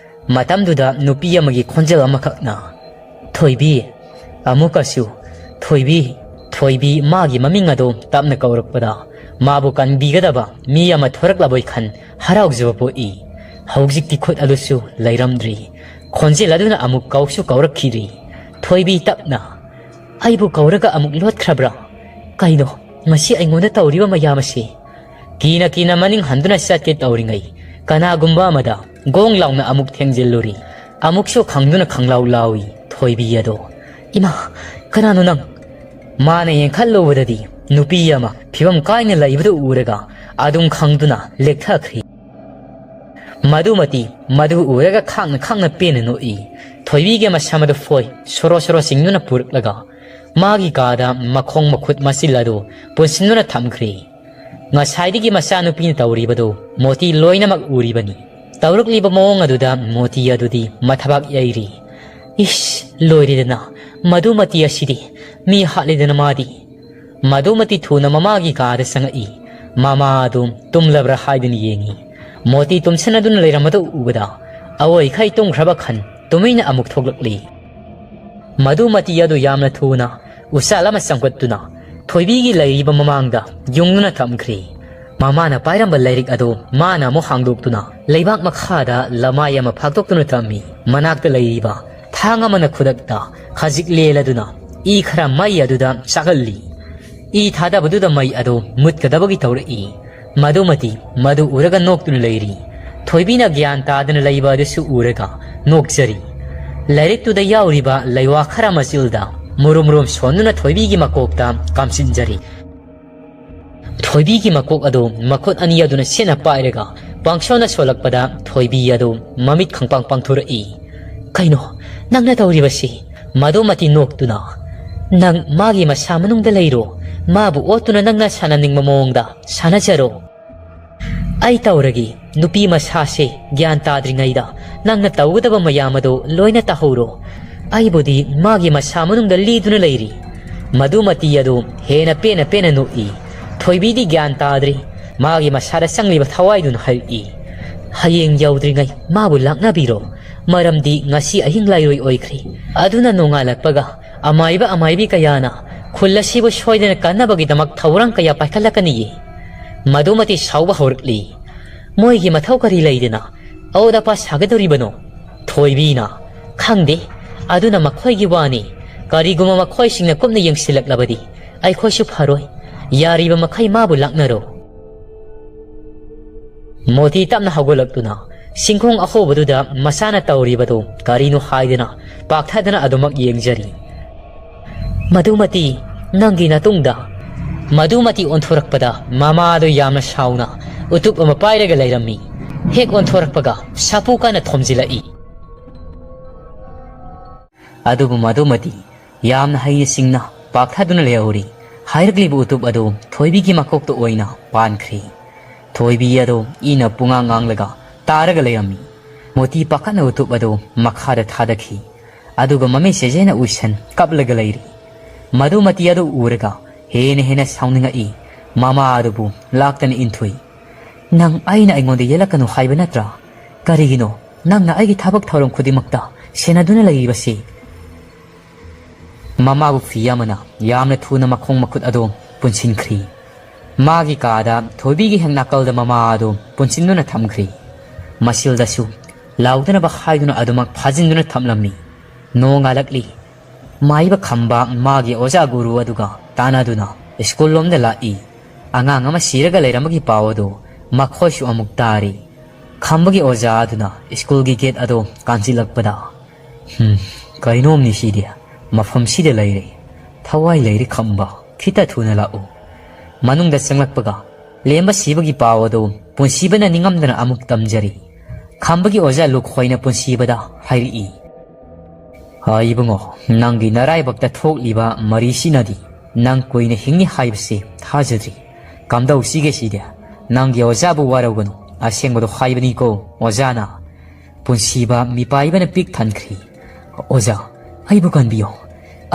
ꯃꯇꯝꯗꯨꯗ ꯅꯨꯄꯤ ꯑꯃꯒꯤ ꯈꯣꯟꯖꯦꯜ ꯑꯃꯈꯛꯅ, "ꯊꯣꯏꯕꯤ"꯫ ꯑꯃꯨꯛꯀꯁꯨ, "ꯊꯣꯏꯕꯤ"꯫ ꯊꯣꯏꯕꯤ ꯃꯥꯒꯤ ꯃꯃꯤꯡ ꯑꯗꯨ ꯇꯞꯅ ꯀꯧꯔꯛꯄꯗ ꯃꯥꯕꯨ ꯀꯟꯕꯤꯒꯗꯕ ꯃꯤ ꯑꯃ ꯊꯣꯔꯛꯂꯕꯣꯏ ꯈꯟ ꯍꯔꯥꯎꯖꯕ ꯄꯣꯛꯏ꯫ ꯍꯧꯖꯤꯛꯇꯤ ꯈꯨꯠ ꯑꯗꯨꯁꯨ ꯂꯩꯔꯝꯗ꯭ꯔꯤ꯫ ꯈꯣꯟꯖꯦꯜ ꯑꯗꯨꯅ ꯑꯃꯨꯛ ꯀꯧꯁꯨ ꯀꯧꯔꯛꯈꯤꯗ꯭ꯔꯤ꯫ ꯊꯣꯏꯕꯤ ꯇꯞꯅ, "ꯑꯩꯕꯨ ꯀꯧꯔꯒ ꯑꯃꯨꯛ ꯂꯣꯠꯈ꯭ꯔꯕ꯭ꯔꯥ? ꯀꯩꯅꯣ ꯉꯁꯤ ꯑꯩꯉꯣꯟꯗ ꯇꯧꯔꯤꯕ ꯃꯌꯥꯝ ꯑꯁꯤ?" ꯀꯤꯅ ꯀꯤꯅ ꯃꯅꯤꯡ ꯍꯟꯗꯨꯅ ꯆꯠꯀꯦ ꯇꯧꯔꯤꯉꯩ ꯀꯅꯥꯒꯨꯝꯕ ꯑꯃꯗ ꯒꯣꯡ ꯂꯥꯎꯅ ꯑꯃꯨꯛ ꯊꯦꯡꯖꯤꯜꯂꯨꯔꯤ꯫ ꯑꯃꯨꯛꯁꯨ ꯈꯪꯗꯨꯅ ꯈꯪꯂꯥꯎ ꯂꯥꯎꯏ ꯊꯣꯏꯕꯤ ꯑꯗꯣ꯫ "ꯏꯃꯥ, ꯀꯅꯥꯅꯣ ꯅꯪ?" ꯃꯥꯅ ꯌꯦꯡꯈꯠꯂꯨꯕꯗꯗꯤ ꯅꯨꯄꯤ ꯑꯃ ꯐꯤꯕꯝ ꯀꯥꯏꯅ ꯂꯩꯕꯗꯨ ꯎꯔꯒ ꯑꯗꯨꯝ ꯈꯪꯗꯨꯅ ꯂꯦꯛꯊꯈ꯭ꯔꯤ꯫ ꯃꯗꯨꯃꯇꯤ ꯃꯗꯨ ꯎꯔꯒ ꯈꯥꯡꯅ ꯈꯥꯡꯅ ꯄꯦꯟꯅ ꯅꯣꯛꯏ꯫ ꯊꯣꯏꯕꯤꯒꯤ ꯃꯁꯝ ꯑꯗꯨ ꯐꯣꯏ ꯁꯣꯔꯣ ꯁꯣꯔꯣ ꯆꯤꯡꯗꯨꯅ ꯄꯨꯔꯛꯂꯒ ꯃꯥꯒꯤ ꯀꯥꯗ ꯃꯈꯣꯡ ꯃꯈꯨꯠ ꯃꯆꯤꯜ ꯑꯗꯨ ꯄꯨꯟꯁꯤꯟꯗꯨꯅ ꯊꯝꯈ꯭ꯔꯦ꯫ ꯉꯁꯥꯏꯗꯒꯤ ꯃꯆꯥꯅꯨꯄꯤꯅ ꯇꯧꯔꯤꯕꯗꯨ ꯃꯣꯇꯤ ꯂꯣꯏꯅꯃꯛ ꯎꯔꯤꯕꯅꯤ꯫ ꯇꯧꯔꯛꯂꯤꯕ ꯃꯑꯣꯡ ꯑꯗꯨꯗ ꯃꯣꯇꯤ ꯑꯗꯨꯗꯤ ꯃꯊꯕꯥꯛ ꯌꯩꯔꯤ꯫ "ꯏꯁ, ꯂꯣꯏꯔꯦꯗꯅ, ꯃꯗꯨꯃꯇꯤ ꯑꯁꯤꯗꯤ ꯃꯤ ꯍꯥꯠꯂꯦꯗꯅ ꯃꯥꯗꯤ!" ꯃꯗꯨꯃꯇꯤ ꯊꯨꯅ ꯃꯃꯥꯒꯤ ꯀꯥꯗ ꯆꯪꯉꯛꯏ꯫ ꯃꯃꯥ ꯑꯗꯨ ꯇꯨꯝꯂꯕ꯭ꯔꯥ ꯍꯥꯏꯗꯨꯅ ꯌꯦꯡꯉꯤ꯫ ꯃꯣꯇꯤ ꯇꯨꯝꯁꯤꯟꯅꯗꯨꯅ ꯂꯩꯔꯝꯕꯗꯨ ꯎꯕꯗ ꯑꯋꯣꯏꯈꯩ ꯇꯨꯝꯈ꯭ꯔꯕ ꯈꯟ ꯇꯨꯃꯤꯟꯅ ꯑꯃꯨꯛ ꯊꯣꯛꯂꯛꯂꯤ꯫ ꯃꯗꯨꯃꯇꯤ ꯑꯗꯨ ꯌꯥꯝꯅ ꯊꯨꯅ ꯎꯆꯥꯜ ꯑꯃ ꯆꯪꯈꯠꯇꯨꯅ ꯊꯣꯏꯕꯤꯒꯤ ꯂꯩꯔꯤꯕ ꯃꯃꯥꯡꯗ ꯌꯨꯡꯗꯨꯅ ꯊꯝꯈ꯭ꯔꯦ꯫ ꯃꯃꯥꯅ ꯄꯥꯏꯔꯝꯕ ꯂꯥꯏꯔꯤꯛ ꯑꯗꯨ ꯃꯥꯅ ꯑꯃꯨꯛ ꯍꯥꯡꯗꯣꯛꯇꯨꯅ ꯂꯩꯕꯥꯛ ꯃꯈꯥꯗ ꯂꯃꯥꯏ ꯑꯃ ꯐꯥꯛꯇꯣꯛꯇꯨꯅ ꯊꯝꯃꯤ꯫ ꯃꯅꯥꯛꯇ ꯂꯩꯔꯤꯕ ꯊꯥꯡ ꯑꯃꯅ ꯈꯨꯗꯛꯇ ꯈꯖꯤꯛ ꯂꯦꯜꯂꯗꯨꯅ ꯏ ꯈꯔ ꯃꯩ ꯑꯗꯨꯗ ꯆꯥꯛꯍꯜꯂꯤ꯫ ꯏ ꯊꯥꯗꯕꯗꯨꯗ ꯃꯩ ꯑꯗꯨ ꯃꯨꯠꯀꯗꯕꯒꯤ ꯇꯧꯔꯛꯏ꯫ ꯃꯗꯨꯃꯗꯤ ꯃꯗꯨ ꯎꯔꯒ ꯅꯣꯛꯇꯨꯅ ꯂꯩꯔꯤ꯫ ꯊꯣꯏꯕꯤꯅ ꯒ꯭ꯌꯥꯟ ꯇꯥꯗꯅ ꯂꯩꯕ ꯑꯗꯨꯁꯨ ꯎꯔꯒ ꯅꯣꯛꯆꯔꯤ꯫ ꯂꯥꯏꯔꯤꯛꯇꯨꯗ ꯌꯥꯎꯔꯤꯕ ꯂꯩꯋꯥ ꯈꯔ ꯃꯆꯤꯜꯗ ꯃꯨꯔꯨꯝ ꯃꯨꯔꯨꯝ ꯁꯣꯟꯗꯨꯅ ꯊꯣꯏꯕꯤꯒꯤ ꯃꯀꯣꯛꯇ ꯀꯥꯝꯁꯤꯟꯖꯔꯤ꯫ ꯊꯣꯏꯕꯤꯒꯤ ꯃꯀꯣꯛ ꯑꯗꯨ ꯃꯈꯨꯠ ꯑꯅꯤ ꯑꯗꯨꯅ ꯁꯦꯠꯅ ꯄꯥꯏꯔꯒ ꯄꯥꯡꯁꯣꯟꯅ ꯁꯣꯜꯂꯛꯄꯗ ꯊꯣꯏꯕꯤ ꯑꯗꯨ ꯃꯃꯤꯠ ꯈꯪꯄꯥꯡ ꯄꯥꯡꯊꯣꯔꯛꯏ꯫ "ꯀꯩꯅꯣ ꯅꯪꯅ ꯇꯧꯔꯤꯕꯁꯤ?" ꯃꯗꯨꯃꯇꯤ ꯅꯣꯛꯇꯨꯅ, "ꯅꯪ ꯃꯥꯒꯤ ꯃꯁꯥ ꯃꯅꯨꯡꯗ ꯂꯩꯔꯣ꯫ ꯃꯥꯕꯨ ꯑꯣꯠꯇꯨꯅ ꯅꯪꯅ ꯁꯥꯟꯅꯅꯤꯡꯕ ꯃꯑꯣꯡꯗ ꯁꯥꯟꯅꯖꯔꯣ꯫ ꯑꯩ ꯇꯧꯔꯒꯦ꯫ ꯅꯨꯄꯤ ꯃꯁꯥꯁꯦ ꯒ꯭ꯌꯥꯟ ꯇꯥꯗ꯭ꯔꯤꯉꯩꯗ ꯅꯪꯅ ꯇꯧꯒꯗꯕ ꯃꯌꯥꯝ ꯑꯗꯨ ꯂꯣꯏꯅ ꯇꯧꯍꯧꯔꯣ꯫ ꯑꯩꯕꯨꯗꯤ ꯃꯥꯒꯤ ꯃꯁꯥ ꯃꯅꯨꯡꯗ ꯂꯤꯗꯨꯅ ꯂꯩꯔꯤ꯫" ꯃꯗꯨꯃꯇꯤ ꯑꯗꯨ ꯍꯦꯟꯅ ꯄꯦꯟꯅ ꯄꯦꯟꯅ ꯅꯣꯛꯏ꯫ ꯊꯣꯏꯕꯤꯗꯤ ꯒ꯭ꯌꯥꯟ ꯇꯥꯗ꯭ꯔꯤ꯫ ꯃꯥꯒꯤ ꯃꯁꯥꯗ ꯆꯪꯂꯤꯕ ꯊꯋꯥꯏꯗꯨꯅ ꯍꯥꯏꯔꯛꯏ, "ꯍꯌꯦꯡ ꯌꯧꯗ꯭ꯔꯤꯉꯩ ꯃꯥꯕꯨ ꯂꯥꯛꯅꯕꯤꯔꯣ, ꯃꯔꯝꯗꯤ ꯉꯁꯤ ꯑꯍꯤꯡ ꯂꯥꯏꯔꯣꯏ ꯑꯣꯏꯈ꯭ꯔꯦ꯫ ꯑꯗꯨꯅ ꯅꯣꯡꯉꯥꯜꯂꯛꯄꯒ ꯑꯃꯥꯏꯕ ꯑꯃꯥꯏꯕꯤ ꯀꯌꯥꯅ ꯈꯨꯜ ꯑꯁꯤꯕꯨ ꯁꯣꯏꯗꯅ ꯀꯟꯅꯕꯒꯤꯗꯃꯛ ꯊꯧꯔꯥꯡ ꯀꯌꯥ ꯄꯥꯏꯈꯠꯂꯛꯀꯅꯤꯌꯦ꯫" ꯃꯗꯨꯃꯇꯤ ꯁꯥꯎꯕ ꯍꯧꯔꯛꯂꯤ꯫ "ꯃꯣꯏꯒꯤ ꯃꯊꯧ ꯀꯔꯤ ꯂꯩꯗꯅ ꯑꯑꯣꯠ ꯑꯄꯥ ꯁꯥꯒꯗꯧꯔꯤꯕꯅꯣ?" ꯊꯣꯏꯕꯤꯅ, "ꯈꯪꯗꯦ, ꯑꯗꯨꯅ ꯃꯈꯣꯏꯒꯤ ꯋꯥꯅꯤ꯫ ꯀꯔꯤꯒꯨꯝꯕ ꯃꯈꯣꯏꯁꯤꯡꯅ ꯀꯨꯞꯅ ꯌꯦꯡꯁꯤꯜꯂꯛꯂꯕꯗꯤ ꯑꯩꯈꯣꯏꯁꯨ ꯐꯔꯣꯏ꯫ ꯌꯥꯔꯤꯕ ꯃꯈꯩ ꯃꯥꯕꯨ ꯂꯥꯛꯅꯔꯣ꯫" ꯃꯣꯇꯤ ꯇꯞꯅ ꯍꯧꯒꯠꯂꯛꯇꯨꯅ ꯁꯤꯡꯈꯣꯡ ꯑꯍꯣꯕꯗꯨꯗ ꯃꯁꯥꯅ ꯇꯧꯔꯤꯕꯗꯨ ꯀꯔꯤꯅꯣ ꯍꯥꯏꯗꯨꯅ ꯄꯥꯛꯊꯗꯅ ꯑꯗꯨꯃꯛ ꯌꯦꯡꯖꯔꯤ꯫ "ꯃꯗꯨꯃꯇꯤ ꯅꯪꯒꯤ ꯅꯇꯨꯡꯗ꯫" ꯃꯗꯨꯃꯇꯤ ꯑꯣꯟꯊꯣꯔꯛꯄꯗ ꯃꯃꯥꯗꯨ ꯌꯥꯝꯅ ꯁꯥꯎꯅ ꯎꯇꯨꯞ ꯑꯃ ꯄꯥꯏꯔꯒ ꯂꯩꯔꯝꯃꯤ꯫ ꯍꯦꯛ ꯑꯣꯟꯊꯣꯔꯛꯄꯒ ꯁꯥꯐꯨ ꯀꯟꯅ ꯊꯣꯝꯖꯤꯜꯂꯛꯏ꯫ ꯑꯗꯨꯕꯨ ꯃꯗꯨꯃꯗꯤ ꯌꯥꯝꯅ ꯍꯩꯅ ꯁꯤꯡꯅ ꯄꯥꯛꯊꯗꯨꯅ ꯂꯩꯍꯧꯔꯤ꯫ ꯍꯥꯏꯔꯛꯂꯤꯕ ꯎꯇꯨꯞ ꯑꯗꯨ ꯊꯣꯏꯕꯤꯒꯤ ꯃꯀꯣꯛꯇ ꯑꯣꯏꯅ ꯄꯥꯟꯈ꯭ꯔꯤ꯫ ꯊꯣꯏꯕꯤ ꯑꯗꯨ ꯏꯅ ꯄꯨꯡꯉꯥꯡ ꯉꯥꯡꯂꯒ ꯇꯥꯔꯒ ꯂꯩꯔꯝꯃꯤ꯫ ꯃꯣꯇꯤ ꯄꯥꯈꯠꯅ ꯎꯇꯨꯞ ꯑꯗꯨ ꯃꯈꯥꯗ ꯊꯥꯗꯈꯤ꯫ ꯑꯗꯨꯒ ꯃꯃꯤꯠ ꯆꯦꯖꯦꯅ ꯎꯏꯁꯟ ꯀꯞꯂꯒ ꯂꯩꯔꯤ꯫ ꯃꯗꯨ ꯃꯇꯤ ꯑꯗꯨ ꯎꯔꯒ ꯍꯦꯟꯅ ꯍꯦꯟꯅ ꯁꯥꯎꯅꯤꯡꯉꯛꯏ꯫ ꯃꯃꯥ ꯑꯗꯨꯕꯨ ꯂꯥꯛꯇꯅ ꯏꯟꯊꯨꯏ꯫ "ꯅꯪ ꯑꯩꯅ ꯑꯩꯉꯣꯟꯗ ꯌꯦꯠꯂꯛꯀꯅꯨ ꯍꯥꯏꯕ ꯅꯠꯇ꯭ꯔꯥ? ꯀꯔꯤꯒꯤꯅꯣ ꯅꯪꯅ ꯑꯩꯒꯤ ꯊꯕꯛ ꯊꯧꯔꯝ ꯈꯨꯗꯤꯡꯃꯛꯇ ꯁꯦꯟꯅꯗꯨꯅ ꯂꯩꯔꯤꯕꯁꯤ?" ꯃꯃꯥꯕꯨ ꯐꯤ ꯑꯃꯅ ꯌꯥꯝꯅ ꯊꯨꯅ ꯃꯈꯣꯡ ꯃꯈꯨꯠ ꯑꯗꯨ ꯄꯨꯟꯁꯤꯟꯈ꯭ꯔꯤ꯫ ꯃꯥꯒꯤ ꯀꯥꯗ ꯊꯣꯏꯕꯤꯒꯤ ꯍꯦꯛ ꯅꯥꯀꯜꯗ ꯃꯃꯥ ꯑꯗꯨ ꯄꯨꯟꯁꯤꯟꯗꯨꯅ ꯊꯝꯈ꯭ꯔꯤ꯫ ꯃꯁꯤꯜꯗꯁꯨ ꯂꯥꯎꯗꯅꯕ ꯍꯥꯏꯗꯨꯅ ꯑꯗꯨꯃꯛ ꯐꯥꯖꯤꯟꯗꯨꯅ ꯊꯝꯂꯝꯃꯤ꯫ ꯅꯣꯡꯉꯥꯜꯂꯛꯂꯤ꯫ ꯃꯥꯏꯕ ꯈꯝꯕ ꯃꯥꯒꯤ ꯑꯣꯖꯥ ꯒꯨꯔꯨ ꯑꯗꯨꯒ ꯇꯥꯟꯅꯗꯨꯅ ꯁ꯭ꯀꯨꯜ ꯂꯣꯝꯗ ꯂꯥꯛꯏ꯫ ꯑꯉꯥꯡ ꯑꯃ ꯁꯤꯔꯒ ꯂꯩꯔꯝꯕꯒꯤ ꯄꯥꯎ ꯑꯗꯨ ꯃꯈꯣꯏꯁꯨ ꯑꯃꯨꯛ ꯇꯥꯔꯤ꯫ ꯈꯝꯕꯒꯤ ꯑꯣꯖꯥ ꯑꯗꯨꯅ ꯁ꯭ꯀꯨꯜꯒꯤ ꯒꯦꯠ ꯑꯗꯨ ꯀꯥꯟꯁꯤꯜꯂꯛꯄꯗ, "ꯍꯝ, ꯀꯩꯅꯣꯝꯅꯤ ꯁꯤꯗꯤ꯫ ꯃꯐꯝꯁꯤꯗ ꯂꯩꯔꯦ꯫ ꯊꯋꯥꯏ ꯂꯩꯔꯦ ꯈꯝꯕ꯫ ꯈꯤꯇ ꯊꯨꯅ ꯂꯥꯛꯎ꯫" ꯃꯅꯨꯡꯗ ꯆꯪꯂꯛꯄꯒ ꯂꯦꯝꯕ ꯁꯤꯕꯒꯤ ꯄꯥꯎ ꯑꯗꯨ ꯄꯨꯟꯁꯤꯕꯅ ꯅꯤꯡꯉꯝꯗꯅ ꯑꯃꯨꯛ ꯇꯝꯖꯔꯤ꯫ ꯈꯝꯕꯒꯤ ꯑꯣꯖꯥ ꯂꯨꯈꯣꯏꯅ ꯄꯨꯟꯁꯤꯕꯗ ꯍꯥꯏꯔꯛꯏ, "ꯑ, ꯏꯕꯨꯡꯉꯣ, ꯅꯪꯒꯤ ꯅꯔꯥꯏꯕꯛꯇ ꯊꯣꯛꯂꯤꯕ ꯃꯔꯤꯁꯤꯅꯗꯤ ꯅꯪ ꯀꯨꯏꯅ ꯍꯤꯡꯅꯤ ꯍꯥꯏꯕꯁꯤ ꯊꯥꯖꯗ꯭ꯔꯤ꯫ ꯀꯝꯗꯧꯁꯤꯒꯦ ꯁꯤꯗꯤ? ꯅꯪꯒꯤ ꯑꯣꯖꯥꯕꯨ ꯋꯥꯔꯧꯒꯅꯨ, ꯑꯁꯦꯡꯕꯗꯣ ꯍꯥꯏꯕꯅꯤꯀꯣ ꯑꯣꯖꯥꯅ꯫" ꯄꯨꯟꯁꯤꯕ ꯃꯤꯄꯥꯏꯕꯅ ꯄꯤꯛ ꯊꯟꯈ꯭ꯔꯤ꯫ "ꯑꯣꯖꯥ, ꯑꯩꯕꯨ ꯀꯟꯕꯤꯌꯣ꯫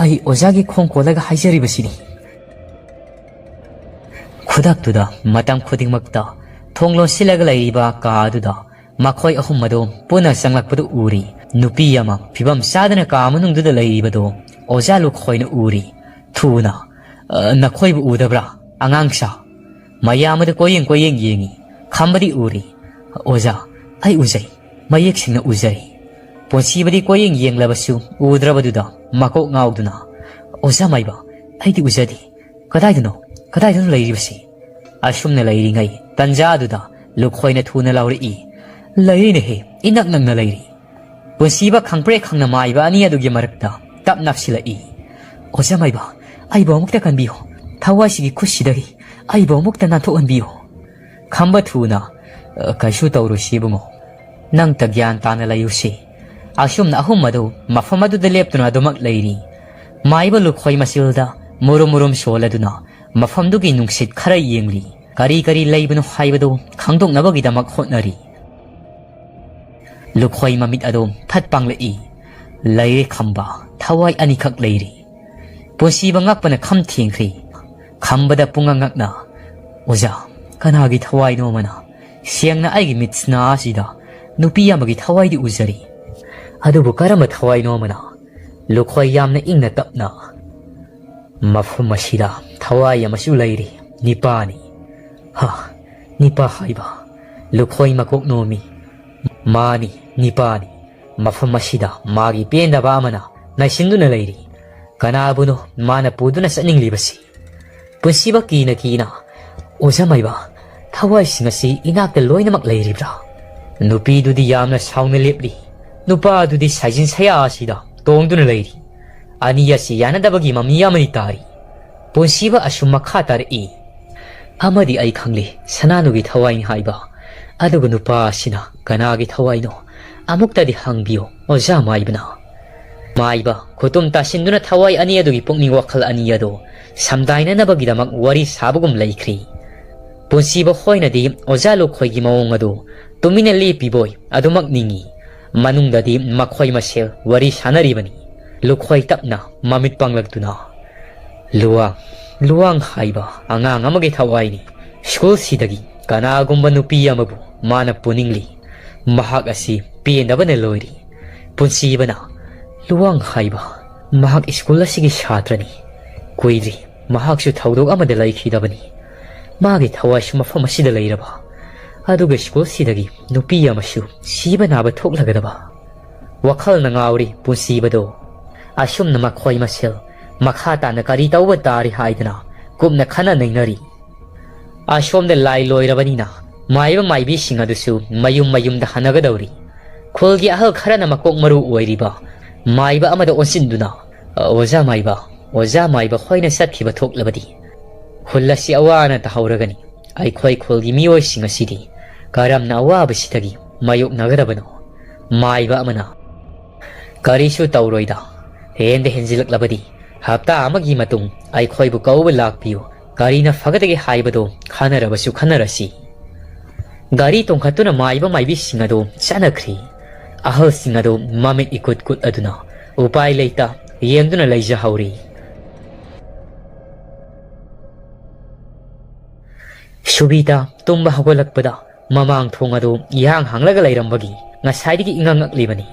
ꯑꯩ ꯑꯣꯖꯥꯒꯤ ꯈꯣꯡ ꯀꯣꯜꯂꯒ ꯍꯥꯏꯖꯔꯤꯕꯁꯤꯅꯤ꯫" ꯈꯨꯗꯛꯇꯨꯗ ꯃꯇꯝ ꯈꯨꯗꯤꯡꯃꯛꯇ ꯊꯣꯡ ꯂꯣꯟꯁꯤꯜꯂꯒ ꯂꯩꯔꯤꯕ ꯀꯥ ꯑꯗꯨꯗ ꯃꯈꯣꯏ ꯑꯍꯨꯝ ꯑꯗꯨ ꯄꯨꯟꯅ ꯆꯪꯂꯛꯄꯗꯨ ꯎꯔꯤ꯫ ꯅꯨꯄꯤ ꯑꯃ ꯐꯤꯕꯝ ꯆꯥꯗꯅ ꯀꯥ ꯃꯅꯨꯡꯗꯨꯗ ꯂꯩꯔꯤꯕꯗꯨ ꯑꯣꯖꯥ ꯂꯨꯈꯣꯏꯅ ꯎꯔꯤ꯫ ꯊꯨꯅ, "ꯑ, ꯅꯈꯣꯏꯕꯨ ꯎꯗꯕ꯭ꯔꯥ, ꯑꯉꯥꯡꯁꯥ?" ꯃꯌꯥꯝ ꯑꯗꯨ ꯀꯣꯏꯌꯦꯡ ꯀꯣꯏꯌꯦꯡ ꯌꯦꯡꯉꯤ꯫ ꯈꯝꯕꯗꯤ ꯎꯔꯤ꯫ "ꯑꯣꯖꯥ, ꯑꯩ ꯎꯖꯩ꯫ ꯃꯌꯦꯛ ꯁꯦꯡꯅ ꯎꯖꯔꯤ꯫" ꯄꯨꯟꯁꯤꯕꯗꯤ ꯀꯣꯏꯌꯦꯡ ꯌꯦꯡꯂꯕꯁꯨ ꯎꯗ꯭ꯔꯕꯗꯨꯗ ꯃꯀꯣꯛ ꯉꯥꯎꯗꯨꯅ, "ꯑꯣꯖꯥ ꯃꯥꯏꯕ, ꯑꯩꯗꯤ ꯎꯖꯗꯦ꯫ ꯀꯗꯥꯏꯗꯅꯣ, ꯀꯗꯥꯏꯗꯅꯣ ꯂꯩꯔꯤꯕꯁꯤ?" ꯑꯁꯨꯝꯅ ꯂꯩꯔꯤꯉꯩ ꯇꯟꯖꯥ ꯑꯗꯨꯗ ꯂꯨꯈꯣꯏꯅ ꯊꯨꯅ ꯂꯥꯎꯔꯛꯏ, "ꯂꯩꯔꯤꯅꯦꯍꯦ, ꯏꯅꯛ ꯅꯛꯅ ꯂꯩꯔꯤ꯫" ꯄꯨꯟꯁꯤꯕ ꯈꯪꯄ꯭ꯔꯦꯛ ꯈꯪꯅ ꯃꯥꯏꯕ ꯑꯅꯤ ꯑꯗꯨꯒꯤ ꯃꯔꯛꯇ ꯇꯞ ꯅꯞꯁꯤꯜꯂꯛꯏ꯫ "ꯑꯣꯖꯥ ꯃꯥꯏꯕ, ꯑꯩꯕꯨ ꯑꯃꯨꯛꯇ ꯀꯟꯕꯤꯌꯨ꯫ ꯊꯋꯥꯏꯁꯤꯒꯤ ꯈꯨꯠꯁꯤꯗꯒꯤ ꯑꯩꯕꯨ ꯑꯃꯨꯛꯇ ꯅꯥꯟꯊꯣꯛꯍꯟꯕꯤꯌꯨ꯫" ꯈꯝꯕ ꯊꯨꯅ "ꯑ, ꯀꯩꯁꯨ ꯇꯧꯔꯨꯁꯤ ꯏꯕꯨꯡꯉꯣ, ꯅꯪꯇ ꯒ꯭ꯌꯥꯟ ꯇꯥꯅ ꯂꯩꯌꯨꯁꯤ"꯫ ꯑꯁꯨꯝꯅ ꯑꯍꯨꯝ ꯑꯗꯨ ꯃꯐꯝ ꯑꯗꯨꯗ ꯂꯦꯞꯇꯨꯅ ꯑꯗꯨꯃꯛ ꯂꯩꯔꯤ꯫ ꯃꯥꯏꯕ ꯂꯨꯈꯣꯏ ꯃꯁꯤꯜꯗ ꯃꯨꯔꯨꯝ ꯃꯨꯔꯨꯝ ꯁꯣꯜꯂꯗꯨꯅ ꯃꯐꯝꯗꯨꯒꯤ ꯅꯨꯡꯁꯤꯠ ꯈꯔ ꯌꯦꯡꯂꯤ꯫ ꯀꯔꯤ ꯀꯔꯤ ꯂꯩꯕꯅꯣ ꯍꯥꯏꯕꯗꯨ ꯈꯪꯗꯣꯛꯅꯕꯒꯤꯗꯃꯛ ꯍꯣꯠꯅꯔꯤ꯫ ꯂꯨꯈꯣꯏ ꯃꯃꯤꯠ ꯑꯗꯨ ꯊꯠ ꯄꯥꯡꯂꯛꯏ꯫ ꯂꯩꯔꯦ ꯈꯝꯕ, ꯊꯋꯥꯏ ꯑꯅꯤꯈꯛ ꯂꯩꯔꯤ꯫ ꯄꯨꯟꯁꯤꯕ ꯉꯛꯄꯅ ꯈꯝ ꯊꯦꯡꯈ꯭ꯔꯤ꯫ ꯈꯝꯕꯗ ꯄꯨꯡꯉꯛ ꯉꯛꯅ, "ꯑꯣꯖꯥ, ꯀꯅꯥꯒꯤ ꯊꯋꯥꯏꯅꯣ ꯑꯃꯅ ꯁꯦꯡꯅ ꯑꯩꯒꯤ ꯃꯤꯠꯁꯤꯅ ꯑꯁꯤꯗ ꯅꯨꯄꯤ ꯑꯃꯒꯤ ꯊꯋꯥꯏꯗꯤ ꯎꯖꯔꯤ꯫ ꯑꯗꯨꯕꯨ ꯀꯔꯝꯕ ꯊꯋꯥꯏꯅꯣ ꯑꯃꯅ?" ꯂꯨꯈꯣꯏ ꯌꯥꯝꯅ ꯏꯪꯅ ꯇꯞꯅ, "ꯃꯐꯝ ꯑꯁꯤꯗ ꯊꯋꯥꯏ ꯑꯃꯁꯨ ꯂꯩꯔꯤ, ꯅꯤꯄꯥꯅꯤ"꯫ "ꯍꯥ, ꯅꯤꯄꯥ ꯍꯥꯏꯕ?" ꯂꯨꯈꯣꯏ ꯃꯀꯣꯛ ꯅꯣꯝꯃꯤ꯫ "ꯃꯥꯅꯤ, ꯅꯤꯄꯥꯅꯤ꯫ ꯃꯐꯝ ꯑꯁꯤꯗ ꯃꯥꯒꯤ ꯄꯦꯟꯗꯕ ꯑꯃꯅ ꯅꯩꯁꯤꯟꯗꯨꯅ ꯂꯩꯔꯤ꯫ ꯀꯅꯥꯕꯨꯅꯣ ꯃꯥꯅ ꯄꯨꯗꯨꯅ ꯆꯠꯅꯤꯡꯂꯤꯕꯁꯤ?" ꯄꯨꯟꯁꯤꯕ ꯀꯤꯅ ꯀꯤꯅ, "ꯑꯣꯖꯥ ꯃꯥꯏꯕ, ꯊꯋꯥꯏꯁꯤꯡ ꯑꯁꯤ ꯏꯅꯥꯛꯇ ꯂꯣꯏꯅꯃꯛ ꯂꯩꯔꯤꯕ꯭ꯔꯥ?" ꯅꯨꯄꯤꯗꯨꯗꯤ ꯌꯥꯝꯅ ꯁꯥꯎꯅ ꯂꯦꯞꯂꯤ꯫ ꯅꯨꯄꯥ ꯑꯗꯨꯗꯤ ꯁꯥꯏꯖꯤꯟ ꯁꯌꯥ ꯑꯁꯤꯗ ꯇꯣꯡꯗꯨꯅ ꯂꯩꯔꯤ꯫ ꯑꯅꯤ ꯑꯁꯤ ꯌꯥꯅꯗꯕꯒꯤ ꯃꯃꯤ ꯑꯃꯅꯤ ꯇꯥꯔꯤ꯫ ꯄꯨꯟꯁꯤꯕ ꯑꯁꯨꯝ ꯃꯈꯥ ꯇꯥꯔꯛꯏ꯫ "ꯑꯃꯗꯤ ꯑꯩ ꯈꯪꯂꯤ, ꯁꯅꯥꯅꯨꯒꯤ ꯊꯋꯥꯏꯅꯤ ꯍꯥꯏꯕ꯫ ꯑꯗꯨꯒ ꯅꯨꯄꯥ ꯑꯁꯤꯅ ꯀꯅꯥꯒꯤ ꯊꯋꯥꯏꯅꯣ? ꯑꯃꯨꯛꯇꯗꯤ ꯍꯪꯕꯤꯌꯨ, ꯑꯣꯖꯥ ꯃꯥꯏꯕꯅ"꯫ ꯃꯥꯏꯕ ꯈꯨꯇꯨꯝ ꯇꯥꯁꯤꯟꯗꯨꯅ ꯊꯋꯥꯏ ꯑꯅꯤ ꯑꯗꯨꯒꯤ ꯄꯨꯛꯅꯤꯡ ꯋꯥꯈꯜ ꯑꯅꯤ ꯑꯗꯨ ꯁꯝꯗꯥꯏꯅꯅꯕꯒꯤꯗꯃꯛ ꯋꯥꯔꯤ ꯁꯥꯕꯒꯨꯝ ꯂꯩꯈ꯭ꯔꯤ꯫ ꯄꯨꯟꯁꯤꯕ ꯍꯣꯏꯅꯗꯤ ꯑꯣꯖꯥ ꯂꯨꯈꯣꯏꯒꯤ ꯃꯑꯣꯡ ꯑꯗꯨ ꯇꯨꯃꯤꯟꯅ ꯂꯦꯞꯄꯤꯕꯣꯏ ꯑꯗꯨꯃꯛ ꯅꯤꯡꯏ꯫ ꯃꯅꯨꯡꯗꯗꯤ ꯃꯈꯣꯏ ꯃꯁꯦꯜ ꯋꯥꯔꯤ ꯁꯥꯅꯔꯤꯕꯅꯤ꯫ ꯂꯨꯈꯣꯏ ꯇꯞꯅ ꯃꯃꯤꯠ ꯄꯥꯡꯂꯛꯇꯨꯅ, "ꯂꯨꯋꯥꯡ, ꯂꯨꯋꯥꯡ ꯍꯥꯏꯕ ꯑꯉꯥꯡ ꯑꯃꯒꯤ ꯊꯋꯥꯏꯅꯤ꯫ ꯁ꯭ꯀꯨꯜꯁꯤꯗꯒꯤ ꯀꯅꯥꯒꯨꯝꯕ ꯅꯨꯄꯤ ꯑꯃꯕꯨ ꯃꯥꯅ ꯄꯨꯅꯤꯡꯂꯤ꯫ ꯃꯍꯥꯛ ꯑꯁꯤ ꯄꯦꯟꯗꯕꯅ ꯂꯣꯏꯔꯤ"꯫ ꯄꯨꯟꯁꯤꯕꯅ, "ꯂꯨꯋꯥꯡ ꯍꯥꯏꯕ ꯃꯍꯥꯛ ꯁ꯭ꯀꯨꯜ ꯑꯁꯤꯒꯤ ꯁꯥꯇ꯭ꯔꯅꯤ꯫ ꯀꯨꯏꯗ꯭ꯔꯤ ꯃꯍꯥꯛꯁꯨ ꯊꯧꯗꯣꯛ ꯑꯃꯗ ꯂꯩꯈꯤꯗꯕꯅꯤ꯫ ꯃꯥꯒꯤ ꯊꯋꯥꯏꯁꯨ ꯃꯐꯝ ꯑꯁꯤꯗ ꯂꯩꯔꯕ? ꯑꯗꯨꯒ ꯁ꯭ꯀꯨꯜꯁꯤꯗꯒꯤ ꯅꯨꯄꯤ ꯑꯃꯁꯨ ꯁꯤꯕ ꯅꯥꯕ ꯊꯣꯛꯂꯒꯗꯕ?" ꯋꯥꯈꯜꯅ ꯉꯥꯎꯔꯤ ꯄꯨꯟꯁꯤꯕꯗꯣ꯫ ꯑꯁꯨꯝꯅ ꯃꯈꯣꯏ ꯃꯁꯦꯜ ꯃꯈꯥ ꯇꯥꯅ ꯀꯔꯤ ꯇꯧꯕ ꯇꯥꯔꯤ ꯍꯥꯏꯗꯅ ꯀꯨꯞꯅ ꯈꯟꯅ ꯅꯩꯅꯔꯤ꯫ ꯑꯁꯣꯝꯗ ꯂꯥꯏ ꯂꯣꯏꯔꯕꯅꯤꯅ ꯃꯥꯏꯕ ꯃꯥꯏꯕꯤꯁꯤꯡ ꯑꯗꯨꯁꯨ ꯃꯌꯨꯝ ꯃꯌꯨꯝꯗ ꯍꯟꯅꯒꯗꯧꯔꯤ꯫ ꯈꯨꯜꯒꯤ ꯑꯍꯜ ꯈꯔꯅ ꯃꯀꯣꯛ ꯃꯔꯨ ꯑꯣꯏꯔꯤꯕ ꯃꯥꯏꯕ ꯑꯃꯗ ꯑꯣꯟꯁꯤꯟꯗꯨꯅ, "ꯑꯣꯖꯥ ꯃꯥꯏꯕ, ꯑꯣꯖꯥ ꯃꯥꯏꯕ ꯈꯣꯏꯅ ꯆꯠꯈꯤꯕ ꯊꯣꯛꯂꯕꯗꯤ ꯈꯨꯜ ꯑꯁꯤ ꯑꯋꯥ ꯑꯅꯥ ꯇꯥꯍꯧꯔꯒꯅꯤ꯫ ꯑꯩꯈꯣꯏ ꯈꯨꯜꯒꯤ ꯃꯤꯑꯣꯏꯁꯤꯡ ꯑꯁꯤꯗꯤ ꯀꯔꯝꯅ ꯑꯋꯥꯕꯁꯤꯗꯒꯤ ꯃꯥꯌꯣꯛꯅꯒꯗꯕꯅꯣ? ꯃꯥꯏꯕ ꯑꯃꯅ, "ꯀꯔꯤꯁꯨ ꯇꯧꯔꯣꯏꯗ, ꯍꯦꯟꯗ ꯍꯦꯟꯖꯤꯜꯂꯛꯂꯕꯗꯤ ꯍꯞꯇꯥ ꯑꯃꯒꯤ ꯃꯇꯨꯡ ꯑꯩꯈꯣꯏꯕꯨ ꯀꯧꯕ ꯂꯥꯛꯄꯤꯌꯨ, ꯀꯔꯤꯅ ꯐꯒꯗꯒꯦ ꯍꯥꯏꯕꯗꯨ ꯈꯟꯅꯔꯕꯁꯨ ꯈꯟꯅꯔꯁꯤ"꯫ ꯒꯥꯔꯤ ꯇꯣꯡꯈꯠꯇꯨꯅ ꯃꯥꯏꯕ ꯃꯥꯏꯕꯤꯁꯤꯡ ꯑꯗꯨ ꯆꯠꯅꯈ꯭ꯔꯤ꯫ ꯑꯍꯜꯁꯤꯡ ꯑꯗꯨ ꯃꯃꯤꯠ ꯏꯀꯨꯠ ꯀꯨꯠꯂꯗꯨꯅ ꯎꯄꯥꯏ ꯂꯩꯇ ꯌꯦꯡꯗꯨꯅ ꯂꯩꯖꯍꯧꯔꯤ꯫ ꯁꯨꯕꯤꯇꯥ ꯇꯨꯝꯕ ꯍꯧꯒꯠꯂꯛꯄꯗ ꯃꯃꯥꯡ ꯊꯣꯡ ꯑꯗꯨ ꯏꯍꯥꯡ ꯍꯥꯡꯂꯒ ꯂꯩꯔꯝꯕꯒꯤ ꯉꯁꯥꯏꯗꯒꯤ ꯏꯉꯛ ꯉꯛꯂꯤꯕꯅꯤ꯫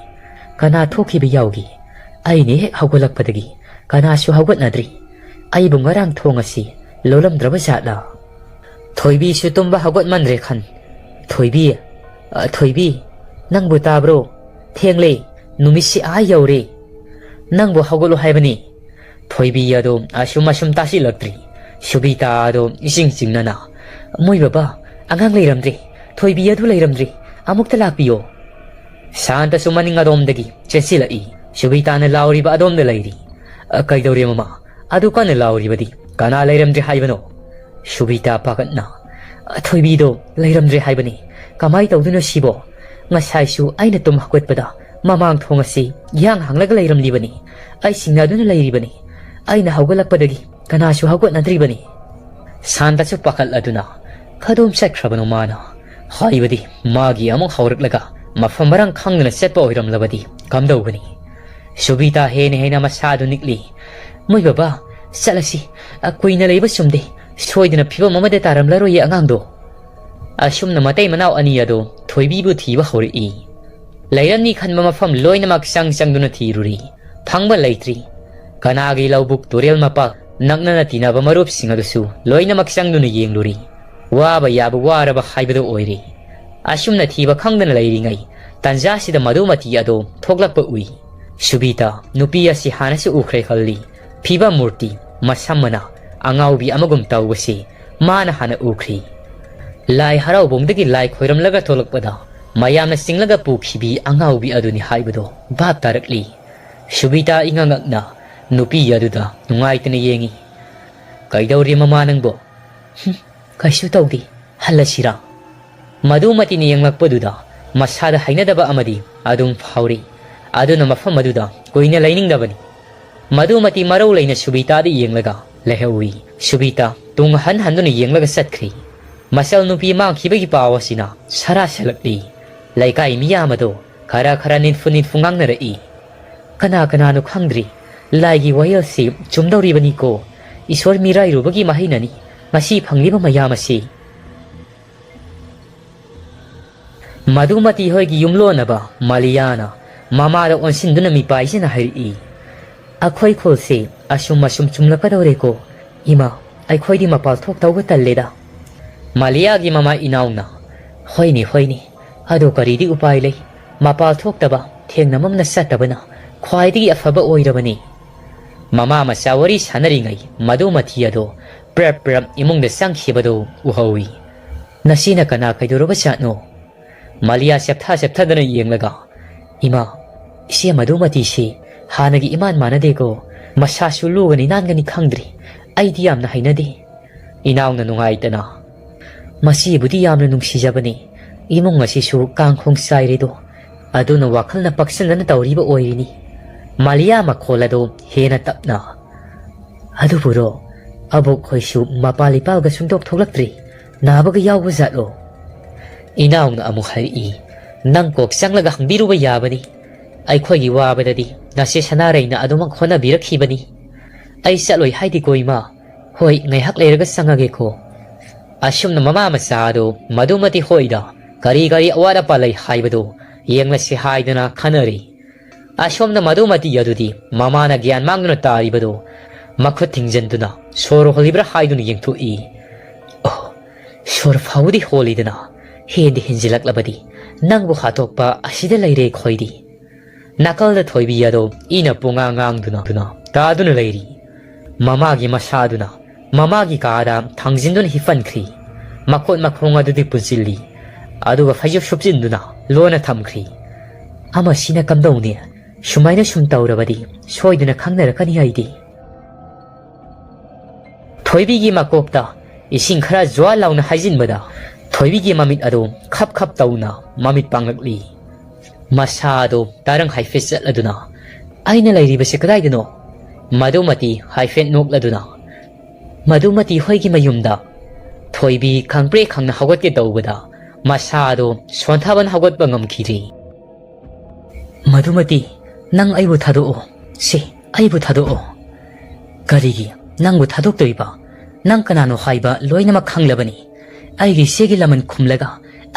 "ꯀꯅꯥ ꯊꯣꯛꯈꯤꯕ ꯌꯥꯎꯒꯦ? ꯑꯩꯅ ꯍꯦꯛ ꯍꯧꯒꯠꯂꯛꯄꯗꯒꯤ ꯀꯅꯥꯁꯨ ꯍꯧꯒꯠꯅꯗ꯭ꯔꯤ꯫ ꯑꯩꯕꯨ ꯉꯔꯥꯡ ꯊꯣꯡ ꯑꯁꯤ ꯂꯣꯜꯂꯝꯗ꯭ꯔꯕ ꯖꯥꯠꯂꯥ?" ꯊꯣꯏꯕꯤꯁꯨ ꯇꯨꯝꯕ ꯍꯧꯒꯠꯃꯟꯗ꯭ꯔꯦ ꯈꯟ꯫ "ꯊꯣꯏꯕꯤ, ꯑ, ꯊꯣꯏꯕꯤ, ꯅꯪꯕꯨ ꯇꯥꯕ꯭ꯔꯣ? ꯊꯦꯡꯂꯦ, ꯅꯨꯃꯤꯠꯁꯤ ꯑꯥ ꯌꯧꯔꯦ꯫ ꯅꯪꯕꯨ ꯍꯧꯒꯠꯂꯣ ꯍꯥꯏꯕꯅꯤ"꯫ ꯊꯣꯏꯕꯤ ꯑꯗꯣ ꯑꯁꯨꯝ ꯑꯁꯨꯝ ꯇꯥꯁꯤꯜꯂꯛꯇ꯭ꯔꯤ꯫ ꯁꯨꯕꯤꯇꯥ ꯑꯗꯣ ꯏꯁꯤꯡ ꯆꯤꯡꯅꯅ, "ꯃꯣꯏ ꯕꯕꯥ, ꯑꯉꯥꯡ ꯂꯩꯔꯝꯗ꯭ꯔꯦ꯫ ꯊꯣꯏꯕꯤ ꯑꯗꯨ ꯂꯩꯔꯝꯗ꯭ꯔꯦ꯫ ꯑꯃꯨꯛꯇ ꯂꯥꯛꯄꯤꯌꯣ"꯫ ꯁꯥꯟꯇꯁꯨ ꯃꯅꯤꯡ ꯑꯗꯣꯝꯗꯒꯤ ꯆꯦꯟꯁꯤꯜꯂꯛꯏ꯫ ꯁꯨꯕꯤꯇꯥꯅ ꯂꯥꯎꯔꯤꯕ ꯑꯗꯣꯝꯗ ꯂꯩꯔꯤ꯫ "ꯑ, ꯀꯩꯗꯧꯔꯦ ꯃꯃꯥ? ꯑꯗꯨ ꯀꯟꯅ ꯂꯥꯎꯔꯤꯕꯗꯤ ꯀꯅꯥ ꯂꯩꯔꯝꯗ꯭ꯔꯦ ꯍꯥꯏꯕꯅꯣ?" ꯁꯨꯕꯤꯇꯥ ꯄꯥꯈꯠꯅ, "ꯑ, ꯊꯣꯏꯕꯤꯗꯣ ꯂꯩꯔꯝꯗ꯭ꯔꯦ ꯍꯥꯏꯕꯅꯤ꯫ ꯀꯃꯥꯏ ꯇꯧꯗꯣꯏꯅꯣ ꯁꯤꯕꯣ? ꯉꯁꯥꯏꯁꯨ ꯑꯩꯅ ꯇꯨꯝ ꯍꯧꯒꯠꯄꯗ ꯃꯃꯥꯡ ꯊꯣꯡ ꯑꯁꯤ ꯏꯍꯥꯡ ꯍꯥꯡꯂꯒ ꯂꯩꯔꯝꯂꯤꯕꯅꯤ꯫ ꯑꯩ ꯁꯤꯡꯅꯗꯨꯅ ꯂꯩꯔꯤꯕꯅꯤ꯫ ꯑꯩꯅ ꯍꯧꯒꯠꯂꯛꯄꯗꯒꯤ ꯀꯅꯥꯁꯨ ꯍꯧꯒꯠꯅꯗ꯭ꯔꯤꯕꯅꯤ"꯫ ꯁꯥꯟꯇꯁꯨ ꯄꯥꯈꯠꯂꯗꯨꯅ, "ꯀꯗꯣꯝ ꯆꯠꯈ꯭ꯔꯕꯅꯣ ꯃꯥꯅ? ꯍꯥꯏꯕꯗꯤ ꯃꯥꯒꯤ ꯑꯃꯨꯛ ꯍꯧꯔꯛꯂꯒ ꯃꯐꯝ ꯃꯔꯥꯡ ꯈꯪꯗꯅ ꯆꯠꯄ ꯑꯣꯏꯔꯝꯂꯕꯗꯤ ꯀꯝꯗꯧꯒꯅꯤ?" ꯁꯨꯕꯤꯇꯥ ꯍꯦꯟꯅ ꯍꯦꯟꯅ ꯃꯁꯥꯗꯨ ꯅꯤꯛꯂꯤ꯫ "ꯃꯣꯏ ꯕꯕꯥ, ꯆꯠꯂꯁꯤ꯫ ꯑ, ꯀꯨꯏꯅ ꯂꯩꯕ ꯆꯨꯝꯗꯦ꯫ ꯁꯣꯏꯗꯅ ꯐꯤꯕꯝ ꯑꯃꯗ ꯇꯥꯔꯝꯂꯔꯣꯏꯌꯦ ꯑꯉꯥꯡꯗꯣ"꯫ ꯑꯁꯨꯝꯅ ꯃꯇꯩ ꯃꯅꯥꯎ ꯑꯅꯤ ꯑꯗꯣ ꯊꯣꯏꯕꯤꯕꯨ ꯊꯤꯕ ꯍꯧꯔꯛꯏ꯫ ꯂꯩꯔꯝꯅꯤ ꯈꯟꯕ ꯃꯐꯝ ꯂꯣꯏꯅꯃꯛ ꯆꯪ ꯆꯪꯗꯨꯅ ꯊꯤꯔꯨꯔꯤ꯫ ꯐꯪꯕ ꯂꯩꯇ꯭ꯔꯤ꯫ ꯀꯅꯥꯒꯤ ꯂꯧꯕꯨꯛ, ꯇꯨꯔꯦꯜ ꯃꯄꯥꯜ, ꯅꯛꯅꯅ ꯇꯤꯟꯅꯕ ꯃꯔꯨꯞꯁꯤꯡ ꯑꯗꯨꯁꯨ ꯂꯣꯏꯅꯃꯛ ꯆꯪꯗꯨꯅ ꯌꯦꯡꯂꯨꯔꯤ꯫ ꯋꯥꯕ ꯌꯥꯕ ꯋꯥꯔꯕ ꯍꯥꯏꯕꯗꯨ ꯑꯣꯏꯔꯦ꯫ ꯑꯁꯨꯝꯅ ꯊꯤꯕ ꯈꯪꯗꯅ ꯂꯩꯔꯤꯉꯩ ꯇꯟꯖꯥꯁꯤꯗ ꯃꯗꯨꯃꯇꯤ ꯑꯗꯣ ꯊꯣꯛꯂꯛꯄ ꯎꯏ꯫ ꯁꯨꯕꯤꯇꯥ, ꯅꯨꯄꯤ ꯑꯁꯤ ꯍꯥꯟꯅꯁꯨ ꯎꯈ꯭ꯔꯦ ꯈꯜꯂꯤ꯫ ꯐꯤꯕꯝ ꯃꯨꯔꯇꯤ, ꯃꯁꯝ ꯃꯅꯥ, ꯑꯉꯥꯎꯕꯤ ꯑꯃꯒꯨꯝ ꯇꯧꯕꯁꯤ ꯃꯥꯅ ꯍꯥꯟꯅ ꯎꯈ꯭ꯔꯤ꯫ ꯂꯥꯏ ꯍꯔꯥꯎꯕꯨꯡꯗꯒꯤ ꯂꯥꯏ ꯈꯣꯏꯔꯝꯂꯒ ꯊꯣꯛꯂꯛꯄꯗ ꯃꯌꯥꯝꯅ ꯆꯤꯡꯂꯒ ꯄꯨꯈꯤꯕꯤ ꯑꯉꯥꯎꯕꯤ ꯑꯗꯨꯅꯤ ꯍꯥꯏꯕꯗꯣ ꯚꯥꯞ ꯇꯥꯔꯛꯂꯤ꯫ ꯁꯨꯕꯤꯇꯥ ꯏꯉꯛ ꯉꯛꯅ ꯅꯨꯄꯤ ꯑꯗꯨꯗ ꯅꯨꯡꯉꯥꯏꯇꯅ ꯌꯦꯡꯏ꯫ "ꯀꯩꯗꯧꯔꯤ ꯃꯃꯥ ꯅꯪꯕꯣ?" "ꯍꯨꯝ, ꯀꯩꯁꯨ ꯇꯧꯗꯦ, ꯍꯜꯂꯁꯤꯔꯥ?" ꯃꯗꯨꯃꯇꯤꯅ ꯌꯦꯡꯂꯛꯄꯗꯨꯗ ꯃꯁꯥꯗ ꯍꯩꯅꯗꯕ ꯑꯃꯗꯤ ꯑꯗꯨꯝ ꯐꯥꯎꯔꯤ꯫ ꯑꯗꯨꯅ ꯃꯐꯝ ꯑꯗꯨꯗ ꯀꯨꯏꯅ ꯂꯩꯅꯤꯡꯗꯕꯅꯤ꯫ ꯃꯗꯨꯃꯇꯤ ꯃꯔꯧ ꯂꯩꯅ ꯁꯨꯕꯤꯇꯥꯗ ꯌꯦꯡꯂꯒ ꯂꯩꯍꯧꯏ꯫ ꯁꯨꯕꯤꯇꯥ ꯇꯨꯡ ꯍꯟ ꯍꯟꯗꯨꯅ ꯌꯦꯡꯂꯒ ꯆꯠꯈ꯭ꯔꯤ꯫ ꯃꯆꯜ ꯅꯨꯄꯤ ꯃꯥꯡꯈꯤꯕꯒꯤ ꯄꯥꯎ ꯑꯁꯤꯅ ꯁꯔꯥ ꯁꯦꯜꯂꯛꯂꯤ꯫ ꯂꯩꯀꯥꯏ ꯃꯤꯌꯥꯝ ꯑꯗꯣ ꯈꯔ ꯈꯔ ꯅꯤꯟꯐꯨ ꯅꯤꯟꯐꯨ ꯉꯥꯡꯅꯔꯛꯏ꯫ ꯀꯅꯥ ꯀꯅꯥꯅꯣ ꯈꯪꯗ꯭ꯔꯤ꯫ ꯂꯥꯏꯒꯤ ꯋꯥꯌꯦꯜꯁꯤ ꯆꯨꯝꯗꯧꯔꯤꯕꯅꯤꯀꯣ꯫ ꯏꯁꯣꯔ ꯃꯤꯔꯥꯏꯔꯨꯕꯒꯤ ꯃꯍꯩꯅꯅꯤ ꯉꯁꯤ ꯐꯪꯂꯤꯕ ꯃꯌꯥꯝ ꯑꯁꯤ꯫ ꯃꯗꯨꯃꯇꯤ ꯍꯣꯏꯒꯤ ꯌꯨꯝꯂꯣꯟꯅꯕ ꯃꯥꯂꯤꯌꯥꯅ ꯃꯃꯥꯗ ꯑꯣꯟꯁꯤꯟꯗꯨꯅ ꯃꯤꯄꯥꯏꯁꯤꯅ ꯍꯥꯏꯔꯛꯏ, "ꯑꯩꯈꯣꯏ ꯈꯨꯜꯁꯦ ꯑꯁꯨꯝ ꯑꯁꯨꯝ ꯆꯨꯝꯂꯛꯀꯗꯧꯔꯦꯀꯣ꯫ ꯏꯃꯥ, ꯑꯩꯈꯣꯏꯗꯤ ꯃꯄꯥꯜ ꯊꯣꯛꯇꯧꯕ ꯇꯜꯂꯦꯗ꯫" ꯃꯥꯂꯤꯌꯥꯒꯤ ꯃꯃꯥ ꯏꯅꯥꯎꯅ, "ꯍꯣꯏꯅꯦ, ꯍꯣꯏꯅꯦ, ꯑꯗꯣ ꯀꯔꯤꯗꯤ ꯎꯄꯥꯏ ꯂꯩ? ꯃꯄꯥꯜ ꯊꯣꯛꯇꯕ, ꯊꯦꯡꯅꯕ ꯑꯃꯅ ꯆꯠꯇꯕꯅ ꯈ꯭ꯋꯥꯏꯗꯒꯤ ꯑꯐꯕ ꯑꯣꯏꯔꯕꯅꯤ꯫" ꯃꯃꯥ ꯃꯆꯥ ꯋꯥꯔꯤ ꯁꯥꯟꯅꯔꯤꯉꯩ ꯃꯗꯨꯃꯊꯤ ꯑꯗꯣ ꯄ꯭ꯔꯞ ꯄ꯭ꯔꯞ ꯏꯃꯨꯡꯗ ꯆꯪꯈꯤꯕꯗꯨ ꯎꯍꯧꯏ꯫ "ꯅꯁꯤꯅ ꯀꯅꯥ ꯀꯩꯗꯧꯔꯕ ꯖꯥꯠꯅꯣ?" ꯃꯥꯂꯤꯌꯥ ꯆꯦꯞꯊ ꯆꯦꯞꯊꯗꯅ ꯌꯦꯡꯂꯒ, "ꯏꯃꯥ, ꯏꯆꯦ ꯃꯗꯨꯃꯇꯤꯁꯤ ꯍꯥꯟꯅꯒꯤ ꯏꯃꯥꯟ ꯃꯥꯟꯅꯗꯦꯀꯣ꯫ ꯃꯁꯥꯁꯨ ꯂꯨꯒꯅꯤ ꯅꯥꯟꯒꯅꯤ ꯈꯪꯗ꯭ꯔꯤ꯫ ꯑꯩꯗꯤ ꯌꯥꯝꯅ ꯍꯩꯅꯗꯦ꯫" ꯏꯅꯥꯎꯅ ꯅꯨꯡꯉꯥꯏꯇꯅ, "ꯃꯁꯤꯕꯨꯗꯤ ꯌꯥꯝꯅ ꯅꯨꯡꯁꯤꯖꯕꯅꯤ꯫ ꯏꯃꯨꯡ ꯑꯁꯤꯁꯨ ꯀꯥꯡꯈꯣꯡ ꯆꯥꯏꯔꯦꯗꯣ꯫ ꯑꯗꯨꯅ ꯋꯥꯈꯜꯅ ꯄꯥꯛꯁꯟꯗꯅ ꯇꯧꯔꯤꯕ ꯑꯣꯏꯔꯤꯅꯤ꯫" ꯃꯥꯂꯤꯌꯥ ꯃꯈꯣꯜ ꯑꯗꯨ ꯍꯦꯟꯅ ꯇꯞꯅ, "ꯑꯗꯨꯕꯨꯔꯣ, ꯑꯕꯣꯛ ꯈꯣꯏꯁꯨ ꯃꯄꯥꯜ ꯏꯄꯥꯜꯒ ꯁꯨꯡꯊꯣꯛ ꯊꯣꯛꯂꯛꯇ꯭ꯔꯤ꯫ ꯅꯥꯕꯒ ꯌꯥꯎꯕ ꯖꯥꯠꯂꯣ?" ꯏꯅꯥꯎꯅ ꯑꯃꯨꯛ ꯍꯥꯏꯔꯛꯏ, "ꯅꯪ ꯀꯣꯛ ꯆꯪꯂꯒ ꯍꯪꯕꯤꯔꯨꯕ ꯌꯥꯕꯅꯤ꯫ ꯑꯩꯈꯣꯏꯒꯤ ꯋꯥꯕꯗꯗꯤ ꯅꯆꯦ ꯁꯅꯥꯔꯩꯅ ꯑꯗꯨꯃꯛ ꯍꯣꯠꯅꯕꯤꯔꯛꯈꯤꯕꯅꯤ꯫ ꯑꯩ ꯆꯠꯂꯣꯏ ꯍꯥꯏꯗꯦꯀꯣ ꯏꯃꯥ꯫ ꯍꯣꯏ, ꯉꯥꯏꯍꯥꯛ ꯂꯩꯔꯒ ꯆꯪꯉꯒꯦꯀꯣ꯫" ꯑꯁꯨꯝꯅ ꯃꯃꯥ ꯃꯆꯥ ꯑꯗꯨ ꯃꯗꯨꯃꯇꯤ ꯍꯣꯏꯗ ꯀꯔꯤ ꯀꯔꯤ ꯑꯋꯥꯠ ꯑꯄꯥ ꯂꯩ ꯍꯥꯏꯕꯗꯨ ꯌꯦꯡꯂꯁꯤ ꯍꯥꯏꯗꯨꯅ ꯈꯟꯅꯔꯤ꯫ ꯑꯁꯣꯝꯗ ꯃꯗꯨꯃꯇꯤ ꯑꯗꯨꯗꯤ ꯃꯃꯥꯅ ꯒ꯭ꯌꯥꯟ ꯃꯥꯡꯗꯨꯅ ꯇꯥꯔꯤꯕꯗꯨ ꯃꯈꯨꯠ ꯊꯤꯡꯖꯤꯟꯗꯨꯅ ꯁꯣꯔ ꯍꯣꯜꯂꯤꯕ꯭ꯔꯥ ꯍꯥꯏꯗꯨꯅ ꯌꯦꯡꯊꯣꯛꯏ꯫ ꯑꯣ, ꯁꯣꯔ ꯐꯥꯎꯕꯗꯤ ꯍꯣꯜꯂꯤꯗꯅ, ꯍꯦꯟꯗꯤ ꯍꯦꯟꯖꯤꯜꯂꯛꯂꯕꯗꯤ ꯅꯪꯕꯨ ꯍꯥꯠꯇꯣꯛꯄ ꯑꯁꯤꯗ ꯂꯩꯔꯦ ꯑꯩꯈꯣꯏꯗꯤ꯫ ꯅꯥꯀꯜꯗ ꯊꯣꯏꯕꯤ ꯑꯗꯣ ꯏꯅ ꯄꯨꯡꯉꯥꯡ ꯉꯥꯡꯗꯨꯅ ꯇꯥꯗꯨꯅ ꯂꯩꯔꯤ꯫ ꯃꯃꯥꯒꯤ ꯃꯁꯥꯗꯨꯅ ꯃꯃꯥꯒꯤ ꯀꯥꯗ ꯊꯥꯡꯖꯤꯟꯗꯨꯅ ꯍꯤꯞꯍꯟꯈ꯭ꯔꯤ꯫ ꯃꯈꯣꯠ ꯃꯈꯣꯡ ꯑꯗꯨꯗꯤ ꯄꯨꯟꯁꯤꯜꯂꯤ꯫ ꯑꯗꯨꯒ ꯐꯩꯖꯨꯞ ꯁꯨꯞꯆꯤꯟꯗꯨꯅ ꯂꯣꯟꯅ ꯊꯝꯈ꯭ꯔꯤ꯫ ꯑꯃꯁꯤꯅ ꯀꯝꯗꯧꯅꯤ? ꯁꯨꯃꯥꯏꯅ ꯁꯨꯝ ꯇꯧꯔꯕꯗꯤ ꯁꯣꯏꯗꯅ ꯈꯪꯅꯔꯛꯀꯅꯤ ꯑꯩꯗꯤ꯫ ꯊꯣꯏꯕꯤꯒꯤ ꯃꯀꯣꯛꯇ ꯏꯁꯤꯡ ꯈꯔ ꯖ꯭ꯋꯥ ꯂꯥꯎꯅ ꯍꯩꯖꯤꯟꯕꯗ ꯊꯣꯏꯕꯤꯒꯤ ꯃꯃꯤꯠ ꯑꯗꯨ ꯈꯞ ꯈꯞ ꯇꯧꯅ ꯃꯃꯤꯠ ꯄꯥꯡꯂꯛꯂꯤ꯫ ꯃꯁꯥ ꯑꯗꯨ ꯇꯔꯪ ꯍꯥꯏꯐꯦꯠ ꯆꯠꯂꯗꯨꯅ, "ꯑꯩꯅ ꯂꯩꯔꯤꯕꯁꯤ ꯀꯗꯥꯏꯗꯅꯣ?" ꯃꯗꯨꯃꯇꯤ ꯍꯥꯏꯐꯦꯠ ꯅꯣꯛꯂꯗꯨꯅ, "ꯃꯗꯨꯃꯇꯤ ꯍꯣꯏꯒꯤ ꯃꯌꯨꯝꯗ꯫" ꯊꯣꯏꯕꯤ ꯈꯪꯄ꯭ꯔꯦꯛ ꯈꯪꯅ ꯍꯧꯒꯠꯀꯦ ꯇꯧꯕꯗ ꯃꯁꯥ ꯑꯗꯨ ꯁꯣꯟꯊꯕꯅ ꯍꯧꯒꯠꯄ ꯉꯝꯈꯤꯗ꯭ꯔꯤ꯫ "ꯃꯗꯨꯃꯇꯤ, ꯅꯪ ꯑꯩꯕꯨ ꯊꯥꯗꯣꯛꯑꯣ꯫ ꯁꯤ, ꯑꯩꯕꯨ ꯊꯥꯗꯣꯛꯑꯣ꯫" "ꯀꯔꯤꯒꯤ ꯅꯪꯕꯨ ꯊꯥꯗꯣꯛꯇꯣꯔꯤꯕ? ꯅꯪ ꯀꯅꯥꯅꯣ ꯍꯥꯏꯕ ꯂꯣꯏꯅꯃꯛ ꯈꯪꯂꯕꯅꯤ꯫ ꯑꯩꯒꯤ ꯏꯆꯦꯒꯤ ꯂꯃꯟ ꯈꯨꯝꯂꯒ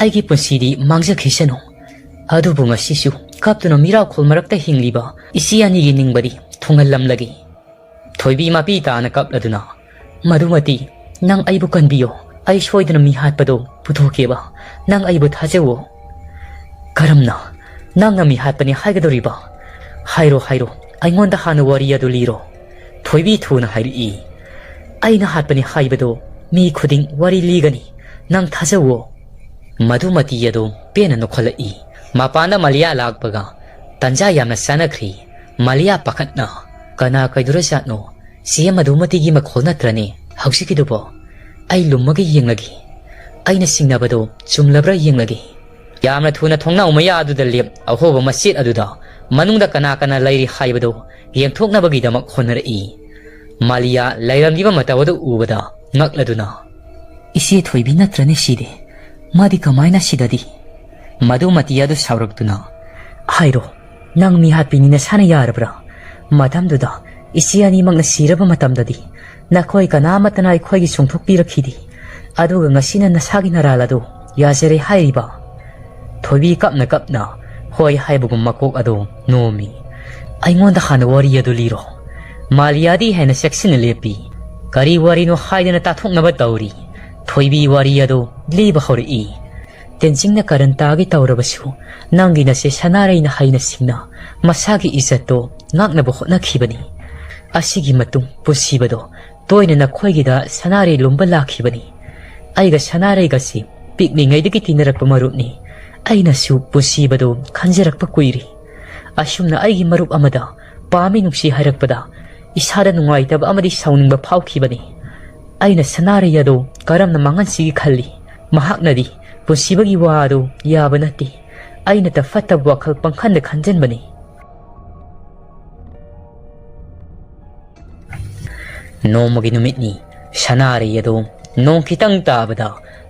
ꯑꯩꯒꯤ ꯄꯨꯟꯁꯤꯗꯤ ꯃꯥꯡꯖꯈꯤꯁꯅꯨ꯫ ꯑꯗꯨꯕꯨ ꯉꯁꯤꯁꯨ ꯀꯞꯇꯨꯅ ꯃꯤꯔꯥꯎꯈꯣꯜ ꯃꯔꯛꯇ ꯍꯤꯡꯂꯤꯕ ꯏꯆꯦ ꯑꯅꯤꯒꯤ ꯅꯤꯡꯕꯗꯤ ꯊꯨꯡꯍꯜꯂꯝꯂꯒꯦ꯫" ꯊꯣꯏꯕꯤ ꯃꯄꯤ ꯇꯥꯅ ꯀꯞꯂꯗꯨꯅ, "ꯃꯗꯨꯃꯇꯤ, ꯅꯪ ꯑꯩꯕꯨ ꯀꯟꯕꯤꯌꯣ꯫ ꯑꯩ ꯁꯣꯏꯗꯅ ꯃꯤ ꯍꯥꯠꯄꯗꯣ ꯄꯨꯊꯣꯛꯀꯦꯕ꯫ ꯅꯪ ꯑꯩꯕꯨ ꯊꯥꯖꯧꯋꯣ꯫" "ꯀꯔꯝꯅ? ꯅꯪꯅ ꯃꯤ ꯍꯥꯠꯄꯅꯤ ꯍꯥꯏꯒꯗꯧꯔꯤꯕ? ꯍꯥꯏꯔꯣ, ꯍꯥꯏꯔꯣ, ꯑꯩꯉꯣꯟꯗ ꯍꯥꯟꯅ ꯋꯥꯔꯤ ꯑꯗꯨ ꯂꯤꯔꯣ꯫" ꯊꯣꯏꯕꯤ ꯊꯨꯅ ꯍꯥꯏꯔꯛꯏ꯫ "ꯑꯩꯅ ꯍꯥꯠꯄꯅꯤ ꯍꯥꯏꯕꯗꯣ ꯃꯤ ꯈꯨꯗꯤꯡ ꯋꯥꯔꯤ ꯂꯤꯒꯅꯤ꯫ ꯅꯪ ꯊꯥꯖꯧꯋꯣ꯫" ꯃꯗꯨꯃꯇꯤ ꯑꯗꯨ ꯄꯦꯟꯅ ꯅꯣꯛꯈꯠꯂꯛꯏ꯫ ꯃꯄꯥꯟꯗ ꯃꯥꯂꯤꯌꯥ ꯂꯥꯛꯄꯒ ꯇꯟꯖꯥ ꯌꯥꯝꯅ ꯆꯥꯅꯈ꯭ꯔꯤ꯫ ꯃꯥꯂꯤꯌꯥ ꯄꯥꯈꯠꯅ, "ꯀꯅꯥ ꯀꯩꯗꯧꯔꯖꯥꯠꯅꯣ? ꯆꯦ ꯃꯗꯨꯃꯇꯤꯒꯤ ꯃꯈꯣꯜ ꯅꯠꯇ꯭ꯔꯅꯦ ꯍꯧꯖꯤꯛꯀꯤꯗꯨꯕꯣ? ꯑꯩ ꯂꯨꯝꯃꯒ ꯌꯦꯡꯂꯒꯦ꯫ ꯑꯩꯅ ꯆꯤꯡꯅꯕꯗꯣ ꯆꯨꯝꯂꯕ꯭ꯔꯥ ꯌꯦꯡꯂꯒꯦ꯫" ꯌꯥꯝꯅ ꯊꯨꯅ ꯊꯣꯡꯅꯥꯎ ꯃꯌꯥ ꯑꯗꯨꯗ ꯂꯦꯞ ꯑꯍꯣꯕ ꯃꯆꯦꯠ ꯑꯗꯨꯗ ꯃꯅꯨꯡꯗ ꯀꯅꯥ ꯀꯅꯥ ꯂꯩꯔꯤ ꯍꯥꯏꯕꯗꯨ ꯌꯦꯡꯊꯣꯛꯅꯕꯒꯤꯗꯃꯛ ꯍꯣꯠꯅꯔꯛꯏ꯫ ꯃꯥꯂꯤꯌꯥ ꯂꯩꯔꯝꯂꯤꯕ ꯃꯇꯧ ꯑꯗꯨ ꯎꯕꯗ ꯉꯛꯂꯗꯨꯅ, "ꯏꯆꯦ ꯊꯣꯏꯕꯤ ꯅꯠꯇ꯭ꯔꯅꯦ ꯁꯤꯗꯤ? ꯃꯥꯗꯤ ꯀꯃꯥꯏꯅ ꯁꯤꯗꯗꯤ?" ꯃꯗꯨꯃꯇꯤ ꯑꯗꯨ ꯁꯥꯎꯔꯛꯇꯨꯅ, "ꯍꯥꯏꯔꯣ, ꯅꯪ ꯃꯤ ꯍꯥꯠꯄꯤꯅꯤ ꯅꯁꯥꯅ ꯌꯥꯔꯕ꯭ꯔꯥ? ꯃꯇꯝꯗꯨꯗ ꯏꯆꯦ ꯑꯅꯤꯃꯛꯅ ꯁꯤꯔꯕ ꯃꯇꯝꯗꯗꯤ ꯅꯈꯣꯏ ꯀꯅꯥꯃꯠꯇꯅ ꯑꯩꯈꯣꯏꯒꯤ ꯆꯣꯡꯊꯣꯛꯄꯤꯔꯛꯈꯤꯗꯦ꯫ ꯑꯗꯨꯒ ꯉꯁꯤꯅ ꯅꯁꯥꯒꯤ ꯅꯔꯥꯜ ꯑꯗꯨ ꯌꯥꯖꯔꯦ ꯍꯥꯏꯔꯤꯕ?" ꯊꯣꯏꯕꯤ ꯀꯞꯅ ꯀꯞꯅ ꯍꯣꯏ ꯍꯥꯏꯕꯒꯨꯝ ꯃꯀꯣꯛ ꯑꯗꯨ ꯅꯣꯝꯃꯤ꯫ "ꯑꯩꯉꯣꯟꯗ ꯍꯥꯟꯅ ꯋꯥꯔꯤ ꯑꯗꯨ ꯂꯤꯔꯣ꯫" ꯃꯥꯂꯤꯌꯥꯗꯤ ꯍꯦꯟꯅ ꯆꯦꯛꯁꯤꯟꯅ ꯂꯦꯞꯄꯤ꯫ ꯀꯔꯤ ꯋꯥꯔꯤꯅꯣ ꯍꯥꯏꯗꯅ ꯇꯥꯊꯣꯛꯅꯕ ꯇꯧꯔꯤ꯫ ꯊꯣꯏꯕꯤ ꯋꯥꯔꯤ ꯑꯗꯨ ꯂꯤꯕ ꯍꯧꯔꯛꯏ꯫ "ꯇꯦꯟꯖꯤꯡꯅ ꯀꯔꯟ ꯇꯥꯒꯦ ꯇꯧꯔꯕꯁꯨ ꯅꯪꯒꯤ ꯅꯆꯦ ꯁꯅꯥꯔꯩꯅ ꯍꯩꯅ ꯁꯤꯡꯅ ꯃꯁꯥꯒꯤ ꯏꯖꯠꯇꯣ ꯉꯥꯛꯅꯕ ꯍꯣꯠꯅꯈꯤꯕꯅꯤ꯫ ꯑꯁꯤꯒꯤ ꯃꯇꯨꯡ ꯄꯨꯟꯁꯤꯕꯗꯣ ꯇꯣꯏꯅ ꯅꯈꯣꯏꯒꯤꯗ ꯁꯅꯥꯔꯩ ꯂꯨꯝꯕ ꯂꯥꯛꯈꯤꯕꯅꯤ꯫ ꯑꯩꯒ ꯁꯅꯥꯔꯩꯒꯁꯤ ꯄꯤꯛꯂꯤꯉꯩꯗꯒꯤ ꯇꯤꯟꯅꯔꯛꯄ ꯃꯔꯨꯞꯅꯤ꯫ ꯑꯩꯅꯁꯨ ꯄꯨꯟꯁꯤꯕꯗꯣ ꯈꯟꯖꯔꯛꯄ ꯀꯨꯏꯔꯦ꯫ ꯑꯁꯨꯝꯅ ꯑꯩꯒꯤ ꯃꯔꯨꯞ ꯑꯃꯗ ꯄꯥꯝꯃꯤ ꯅꯨꯡꯁꯤ ꯍꯥꯏꯔꯛꯄꯗ ꯏꯁꯥꯗ ꯅꯨꯡꯉꯥꯏꯇꯕ ꯑꯃꯗꯤ ꯁꯥꯎꯅꯤꯡꯕ ꯐꯥꯎꯈꯤꯕꯅꯤ꯫ ꯑꯩꯅ ꯁꯅꯥꯔꯩ ꯑꯗꯨ ꯀꯔꯝꯅ ꯃꯥꯡꯍꯟꯁꯤꯒꯦ ꯈꯜꯂꯤ꯫ ꯃꯍꯥꯛꯅꯗꯤ ꯄꯨꯟꯁꯤꯕꯒꯤ ꯋꯥ ꯑꯗꯨ ꯌꯥꯕ ꯅꯠꯇꯦ꯫ ꯑꯩꯅꯇ ꯐꯠꯇꯕ ꯋꯥꯈꯜ ꯄꯪꯈꯟꯗ ꯈꯟꯖꯟꯕꯅꯤ꯫ ꯅꯣꯡꯃꯒꯤ ꯅꯨꯃꯤꯠꯅꯤ꯫ ꯁꯅꯥꯔꯩ ꯑꯗꯣ ꯅꯣꯡ ꯈꯤꯇꯪ ꯇꯥꯕꯗ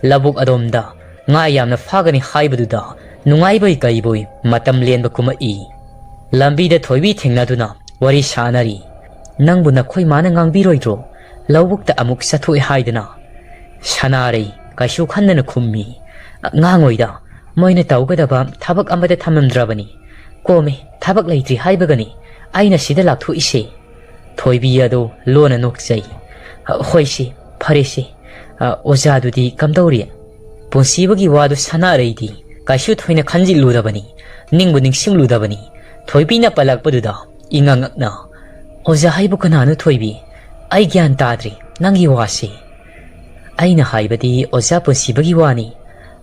ꯂꯧꯕꯨꯛ ꯑꯗꯣꯝꯗ ꯉꯥ ꯌꯥꯝꯅ ꯐꯥꯒꯅꯤ ꯍꯥꯏꯕꯗꯨꯗ ꯅꯨꯡꯉꯥꯏꯕꯣꯏ ꯀꯩꯕꯣꯏ ꯃꯇꯝ ꯂꯦꯟꯕ ꯀꯨꯝꯃꯛꯏ꯫ ꯂꯝꯕꯤꯗ ꯊꯣꯏꯕꯤ ꯊꯦꯡꯅꯗꯨꯅ ꯋꯥꯔꯤ ꯁꯥꯅꯔꯤ꯫ "ꯅꯪꯕꯨ ꯅꯈꯣꯏ ꯃꯥꯅ ꯉꯥꯡꯕꯤꯔꯣꯏꯗ꯭ꯔꯣ? ꯂꯧꯕꯨꯛꯇ ꯑꯃꯨꯛ ꯆꯠꯊꯣꯛꯑꯦ ꯍꯥꯏꯗꯅ?" ꯁꯅꯥꯔꯩ ꯀꯩꯁꯨ ꯈꯟꯗꯅ ꯈꯨꯝꯃꯤ꯫ "ꯉꯥꯡꯉꯣꯏꯗ, ꯃꯣꯏꯅ ꯇꯧꯒꯗꯕ ꯊꯕꯛ ꯑꯃꯗ ꯊꯝꯂꯝꯗ꯭ꯔꯕꯅꯤ꯫ ꯀꯣꯝꯃꯦ, ꯊꯕꯛ ꯂꯩꯇ꯭ꯔꯤ ꯍꯥꯏꯕꯒꯅꯤ ꯑꯩꯅ ꯁꯤꯗ ꯂꯥꯛꯊꯣꯛꯏꯁꯦ꯫" ꯊꯣꯏꯕꯤ ꯑꯗꯨ ꯂꯣꯟꯅ ꯅꯣꯛꯆꯩ꯫ "ꯍꯣꯏꯁꯤ, ꯐꯔꯦꯁꯤ꯫ ꯑ, ꯑꯣꯖꯥꯗꯨꯗꯤ ꯀꯝꯗꯧꯔꯤ?" ꯄꯨꯟꯁꯤꯕꯒꯤ ꯋꯥꯗꯨ ꯁꯅꯥꯔꯩꯗꯤ ꯀꯩꯁꯨ ꯊꯣꯏꯅ ꯈꯟꯖꯤꯜꯂꯨꯗꯕꯅꯤ, ꯅꯤꯡꯕꯨ ꯅꯤꯡꯁꯤꯡꯂꯨꯗꯕꯅꯤ꯫ ꯊꯣꯏꯕꯤꯅ ꯄꯜꯂꯛꯄꯗꯨꯗ ꯏꯉꯛ ꯉꯛꯅ, "ꯑꯣꯖꯥ ꯍꯥꯏꯕꯨ ꯀꯅꯥꯅꯣ ꯊꯣꯏꯕꯤ? ꯑꯩ ꯒ꯭ꯌꯥꯟ ꯇꯥꯗ꯭ꯔꯦ ꯅꯪꯒꯤ ꯋꯥꯁꯤ꯫" "ꯑꯩꯅ ꯍꯥꯏꯕꯗꯤ ꯑꯣꯖꯥ ꯄꯨꯟꯁꯤꯕꯒꯤ ꯋꯥꯅꯤ꯫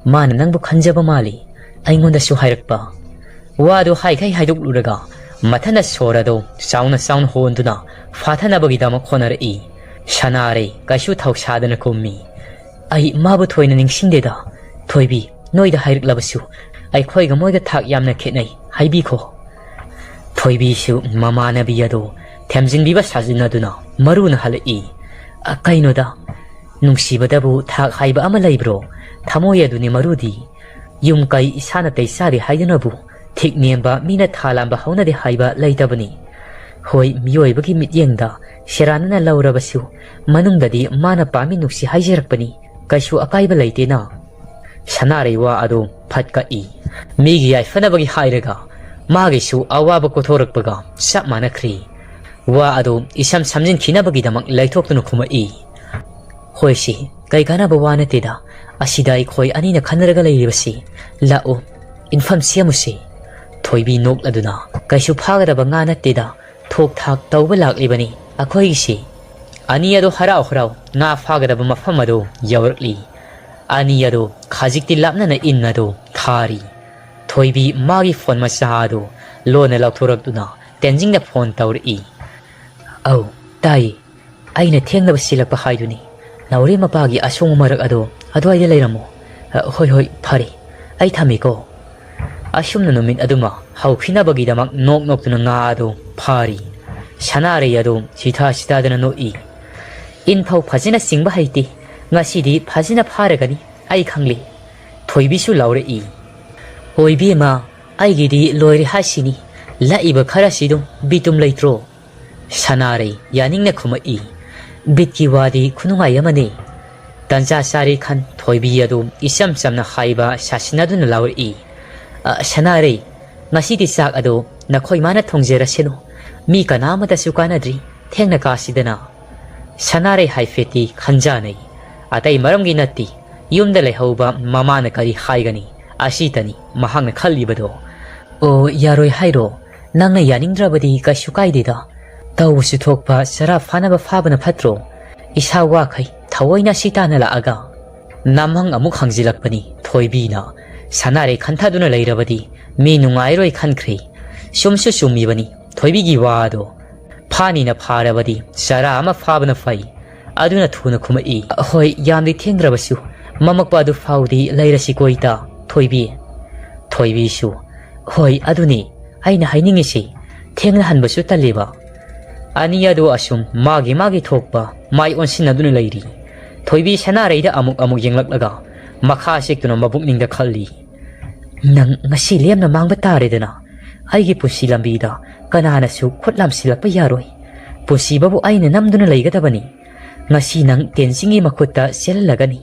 ꯃꯥꯅ ꯅꯪꯕꯨ ꯈꯟꯖꯕ ꯃꯥꯜꯂꯤ, ꯑꯩꯉꯣꯟꯗꯁꯨ ꯍꯥꯏꯔꯛꯄ꯫" ꯋꯥꯗꯨ ꯍꯥꯏꯈꯩ ꯍꯥꯏꯗꯣꯛꯂꯨꯔꯒ ꯃꯊꯟꯗ ꯁꯣꯔ ꯑꯗꯨ ꯆꯥꯎꯅ ꯆꯥꯎꯅ ꯍꯣꯟꯗꯨꯅ ꯐꯥꯊꯅꯕꯒꯤꯗꯃꯛ ꯍꯣꯠꯅꯔꯛꯏ꯫ ꯁꯅꯥꯔꯩ ꯀꯩꯁꯨ ꯊꯧꯁꯥꯗꯅ ꯈꯨꯝꯃꯤ꯫ "ꯑꯩ ꯃꯥꯕꯨ ꯊꯣꯏꯅ ꯅꯤꯡꯁꯤꯡꯗꯦꯗ꯫ ꯊꯣꯏꯕꯤ, ꯅꯣꯏꯗ ꯍꯥꯏꯔꯛꯂꯕꯁꯨ ꯑꯩꯈꯣꯏꯒ ꯃꯣꯏꯒ ꯊꯥꯛ ꯌꯥꯝꯅ ꯈꯦꯠꯅꯩ ꯍꯥꯏꯕꯤꯈꯣ꯫" ꯊꯣꯏꯕꯤꯁꯨ ꯃꯃꯥꯟꯅꯕꯤ ꯑꯗꯨ ꯊꯦꯝꯖꯤꯟꯕꯤꯕ ꯁꯥꯖꯤꯟꯅꯗꯨꯅ ꯃꯔꯨꯅ ꯍꯜꯂꯛꯏ꯫ "ꯑ, ꯀꯩꯅꯣꯗ, ꯅꯨꯡꯁꯤꯕꯗꯕꯨ ꯊꯥꯛ ꯍꯥꯏꯕ ꯑꯃ ꯂꯩꯕ꯭ꯔꯣ? ꯊꯃꯣꯏ ꯑꯗꯨꯅꯤ ꯃꯔꯨꯗꯤ꯫ ꯌꯨꯝ ꯀꯩ ꯏꯁꯥꯅ ꯇꯩ ꯆꯥꯔꯤ ꯍꯥꯏꯗꯨꯅꯕꯨ ꯊꯤꯛ ꯅꯦꯝꯕ ꯃꯤꯅ ꯊꯥ ꯂꯥꯝꯕ ꯍꯧꯅꯗꯦ ꯍꯥꯏꯕ ꯂꯩꯇꯕꯅꯤ꯫ ꯍꯣꯏ, ꯃꯤꯑꯣꯏꯕꯒꯤ ꯃꯤꯠꯌꯦꯡꯗ ꯁꯦꯔꯥꯟꯅꯅ ꯂꯧꯔꯕꯁꯨ ꯃꯅꯨꯡꯗꯗꯤ ꯃꯥꯅ ꯄꯥꯝꯃꯤ ꯅꯨꯡꯁꯤ ꯍꯥꯏꯖꯔꯛꯄꯅꯤ꯫ ꯀꯩꯁꯨ ꯑꯀꯥꯏꯕ ꯂꯩꯇꯦꯅ꯫" ꯁꯅꯥꯔꯩ ꯋꯥ ꯑꯗꯨ ꯐꯠ ꯀꯛꯏ꯫ ꯃꯤꯒꯤ ꯌꯥꯏꯐꯅꯕꯒꯤ ꯍꯥꯏꯔꯒ ꯃꯥꯒꯤꯁꯨ ꯑꯋꯥꯕ ꯀꯣꯊꯣꯔꯛꯄꯒ ꯆꯞ ꯃꯥꯟꯅꯈ꯭ꯔꯤ꯫ ꯋꯥ ꯑꯗꯨ ꯏꯁꯝ ꯁꯝꯖꯤꯟꯈꯤꯅꯕꯒꯤꯗꯃꯛ ꯂꯩꯊꯣꯛꯇꯨꯅ ꯈꯨꯝꯃꯛꯏ꯫ "ꯍꯣꯏꯁꯤ, ꯀꯩ ꯀꯥꯟꯅꯕ ꯋꯥ ꯅꯠꯇꯦꯗ꯫ ꯑꯁꯤꯗ ꯑꯩꯈꯣꯏ ꯑꯅꯤꯅ ꯈꯟꯅꯔꯒ ꯂꯩꯔꯤꯕꯁꯤ꯫ ꯂꯥꯛꯎ, ꯏꯟꯐꯝ ꯁꯦꯝꯃꯨꯁꯤ꯫" ꯊꯣꯏꯕꯤ ꯅꯣꯛꯂꯗꯨꯅ, "ꯀꯩꯁꯨ ꯐꯥꯒꯗꯕ ꯉꯥ ꯅꯠꯇꯦꯗ, ꯊꯣꯛ ꯊꯥꯛ ꯇꯧꯕ ꯂꯥꯛꯂꯤꯕꯅꯤ ꯑꯩꯈꯣꯏꯒꯤꯁꯤ꯫" ꯑꯅꯤ ꯑꯗꯨ ꯍꯔꯥꯎ ꯍꯔꯥꯎ ꯉꯥ ꯐꯥꯒꯗꯕ ꯃꯐꯝ ꯑꯗꯨ ꯌꯧꯔꯛꯂꯤ꯫ ꯑꯅꯤ ꯑꯗꯨ ꯈꯖꯤꯛꯇꯤ ꯂꯥꯞꯅꯅ ꯏꯟ ꯑꯗꯨ ꯊꯥꯔꯤ꯫ ꯊꯣꯏꯕꯤ ꯃꯥꯒꯤ ꯐꯣꯟ ꯃꯆꯥ ꯑꯗꯨ ꯂꯣꯟꯅ ꯂꯧꯊꯣꯔꯛꯇꯨꯅ ꯇꯦꯟꯖꯤꯡꯗ ꯐꯣꯟ ꯇꯧꯔꯛꯏ꯫ "ꯑꯧ, ꯇꯥꯏ꯫ ꯑꯩꯅ ꯊꯦꯡꯅꯕ ꯁꯤꯜꯂꯛꯄ ꯍꯥꯏꯗꯨꯅꯤ꯫ ꯅꯥꯎꯔꯦꯝ ꯃꯄꯥꯒꯤ ꯑꯁꯣꯡꯕ ꯃꯔꯛ ꯑꯗꯣ ꯑꯗꯨꯋꯥꯏꯗ ꯂꯩꯔꯝꯃꯣ꯫ "ꯑ, ꯍꯣꯏ, ꯍꯣꯏ, ꯐꯔꯦ꯫ ꯑꯩ ꯊꯝꯃꯤꯀꯣ꯫" ꯑꯁꯨꯝꯅ ꯅꯨꯃꯤꯠ ꯑꯗꯨꯃ ꯍꯧꯈꯤꯅꯕꯒꯤꯗꯃꯛ ꯅꯣꯛ ꯅꯣꯛꯇꯨꯅ ꯉꯥ ꯑꯗꯨ ꯐꯥꯔꯤ꯫ ꯁꯅꯥꯔꯩ ꯑꯗꯨ ꯁꯤꯊꯥ ꯁꯤꯊꯥꯗꯨꯅ ꯅꯣꯛꯏ꯫ "ꯏꯟꯐꯧ ꯐꯖꯅ ꯆꯤꯡꯕ ꯍꯩꯇꯦ꯫ ꯉꯁꯤꯗꯤ ꯐꯖꯅ ꯐꯥꯔꯒꯅꯤ, ꯑꯩ ꯈꯪꯂꯦ꯫" ꯊꯣꯏꯕꯤꯁꯨ ꯂꯥꯎꯔꯛꯏ꯫ "ꯍꯣꯏ ꯏꯕꯦꯝꯃ, ꯑꯩꯒꯤꯗꯤ ꯂꯣꯏꯔꯦ ꯍꯥꯏꯁꯤꯅꯤ꯫ ꯂꯛꯏꯕ ꯈꯔꯁꯤ ꯑꯗꯨꯝ ꯕꯤꯇꯨꯝ ꯂꯩꯇ꯭ꯔꯣ?" ꯁꯅꯥꯔꯩ ꯌꯥꯅꯤꯡꯅ ꯈꯨꯝꯃꯛꯏ꯫ "ꯕꯤꯠꯀꯤ ꯋꯥꯗꯤ ꯈꯨꯅꯨꯡꯉꯥꯏ ꯑꯃꯅꯤ꯫" ꯇꯟꯖꯥ ꯆꯥꯔꯦ ꯈꯟ ꯊꯣꯏꯕꯤ ꯑꯗꯨ ꯏꯆꯝ ꯆꯝꯅ ꯍꯥꯏꯕ ꯁꯥꯁꯤꯟꯅꯗꯨꯅ ꯂꯥꯎꯔꯛꯏ꯫ "ꯑ, ꯁꯅꯥꯔꯩ, ꯉꯁꯤꯗꯤ ꯆꯥꯛ ꯑꯗꯨ ꯅꯈꯣꯏ ꯃꯥꯅ ꯊꯣꯡꯖꯔꯁꯅꯨ꯫ ꯃꯤ ꯀꯅꯥ ꯑꯃꯠꯇꯁꯨ ꯀꯥꯟꯅꯗ꯭ꯔꯤ꯫ ꯊꯦꯡꯅ ꯀꯥꯁꯤꯗꯅ꯫" ꯁꯅꯥꯔꯩ ꯍꯥꯏꯐꯦꯠꯇꯤ ꯈꯟꯖꯥꯅꯩ꯫ ꯑꯇꯩ ꯃꯔꯝꯒꯤ ꯅꯠꯇꯦ꯫ ꯌꯨꯝꯗ ꯂꯩꯍꯧꯕ ꯃꯃꯥꯅ ꯀꯔꯤ ꯍꯥꯏꯒꯅꯤ? ꯑꯁꯤꯇꯅꯤ ꯃꯍꯥꯛꯅ ꯈꯜꯂꯤꯕꯗꯣ꯫ "ꯑꯣ, ꯌꯥꯔꯣꯏ ꯍꯥꯏꯔꯣ? ꯅꯪꯅ ꯌꯥꯅꯤꯡꯗ꯭ꯔꯕꯗꯤ ꯀꯩꯁꯨ ꯀꯥꯏꯗꯦꯗ꯫ ꯇꯧꯕꯁꯨ ꯊꯣꯛꯄ ꯆꯔꯥ ꯐꯥꯅꯕ ꯐꯥꯕꯅ ꯐꯠꯇ꯭ꯔꯣ? ꯏꯁꯥ ꯋꯥꯈꯩ ꯊꯑꯣꯏꯅ ꯁꯤ ꯇꯥꯟꯅ ꯂꯥꯛꯑꯒ?" ꯅꯝꯍꯪ ꯑꯃꯨꯛ ꯍꯪꯖꯤꯜꯂꯛꯄꯅꯤ ꯊꯣꯏꯕꯤꯅ꯫ ꯁꯅꯥꯔꯩ ꯈꯟꯊꯗꯨꯅ ꯂꯩꯔꯕꯗꯤ ꯃꯤ ꯅꯨꯡꯉꯥꯏꯔꯣꯏ ꯈꯟꯈ꯭ꯔꯦ꯫ ꯆꯨꯝꯁꯨ ꯆꯨꯝꯃꯤꯕꯅꯤ ꯊꯣꯏꯕꯤꯒꯤ ꯋꯥ ꯑꯗꯣ꯫ ꯐꯥꯅꯤꯅ ꯐꯥꯔꯕꯗꯤ ꯆꯔꯥ ꯑꯃ ꯐꯥꯕꯅ ꯐꯩ꯫ ꯑꯗꯨꯅ ꯊꯨꯅ ꯈꯨꯝꯃꯛꯏ꯫ "ꯍꯣꯏ, ꯌꯥꯝꯗꯤ ꯊꯦꯡꯗ꯭ꯔꯕꯁꯨ ꯃꯃꯛꯄ ꯑꯗꯨ ꯐꯥꯎꯗꯤ ꯂꯩꯔꯁꯤꯀꯣ ꯏꯇꯥ, ꯊꯣꯏꯕꯤ꯫" ꯊꯣꯏꯕꯤꯁꯨ, "ꯍꯣꯏ, ꯑꯗꯨꯅꯤ ꯑꯩꯅ ꯍꯥꯏꯅꯤꯡꯉꯤꯁꯤ꯫ ꯊꯦꯡꯅꯍꯟꯕꯁꯨ ꯇꯜꯂꯤꯕ꯫" ꯑꯅꯤ ꯑꯗꯨ ꯑꯁꯨꯝ ꯃꯥꯒꯤ ꯃꯥꯒꯤ ꯊꯣꯛꯄ ꯃꯥꯏ ꯑꯣꯟꯁꯤꯟꯅꯗꯨꯅ ꯂꯩꯔꯤ꯫ ꯊꯣꯏꯕꯤ ꯁꯅꯥꯔꯩꯗ ꯑꯃꯨꯛ ꯑꯃꯨꯛ ꯌꯦꯡꯂꯛꯂꯒ ꯃꯈꯥ ꯆꯦꯛꯇꯨꯅ ꯃꯕꯨꯛꯅꯤꯡꯗ ꯈꯜꯂꯤ꯫ "ꯅꯪ ꯉꯁꯤ ꯂꯦꯝꯅ ꯃꯥꯡꯕ ꯇꯥꯔꯦꯗꯅ꯫ ꯑꯩꯒꯤ ꯄꯨꯟꯁꯤ ꯂꯝꯕꯤꯗ ꯀꯅꯥꯅꯁꯨ ꯈꯨꯠ ꯂꯥꯝꯁꯤꯜꯂꯛꯄ ꯌꯥꯔꯣꯏ꯫ ꯄꯨꯟꯁꯤꯕꯕꯨ ꯑꯩꯅ ꯅꯝꯗꯨꯅ ꯂꯩꯒꯗꯕꯅꯤ꯫ ꯉꯁꯤ ꯅꯪ ꯇꯦꯟꯖꯤꯡꯒꯤ ꯃꯈꯨꯠꯇ ꯆꯦꯜꯍꯜꯂꯒꯅꯤ꯫"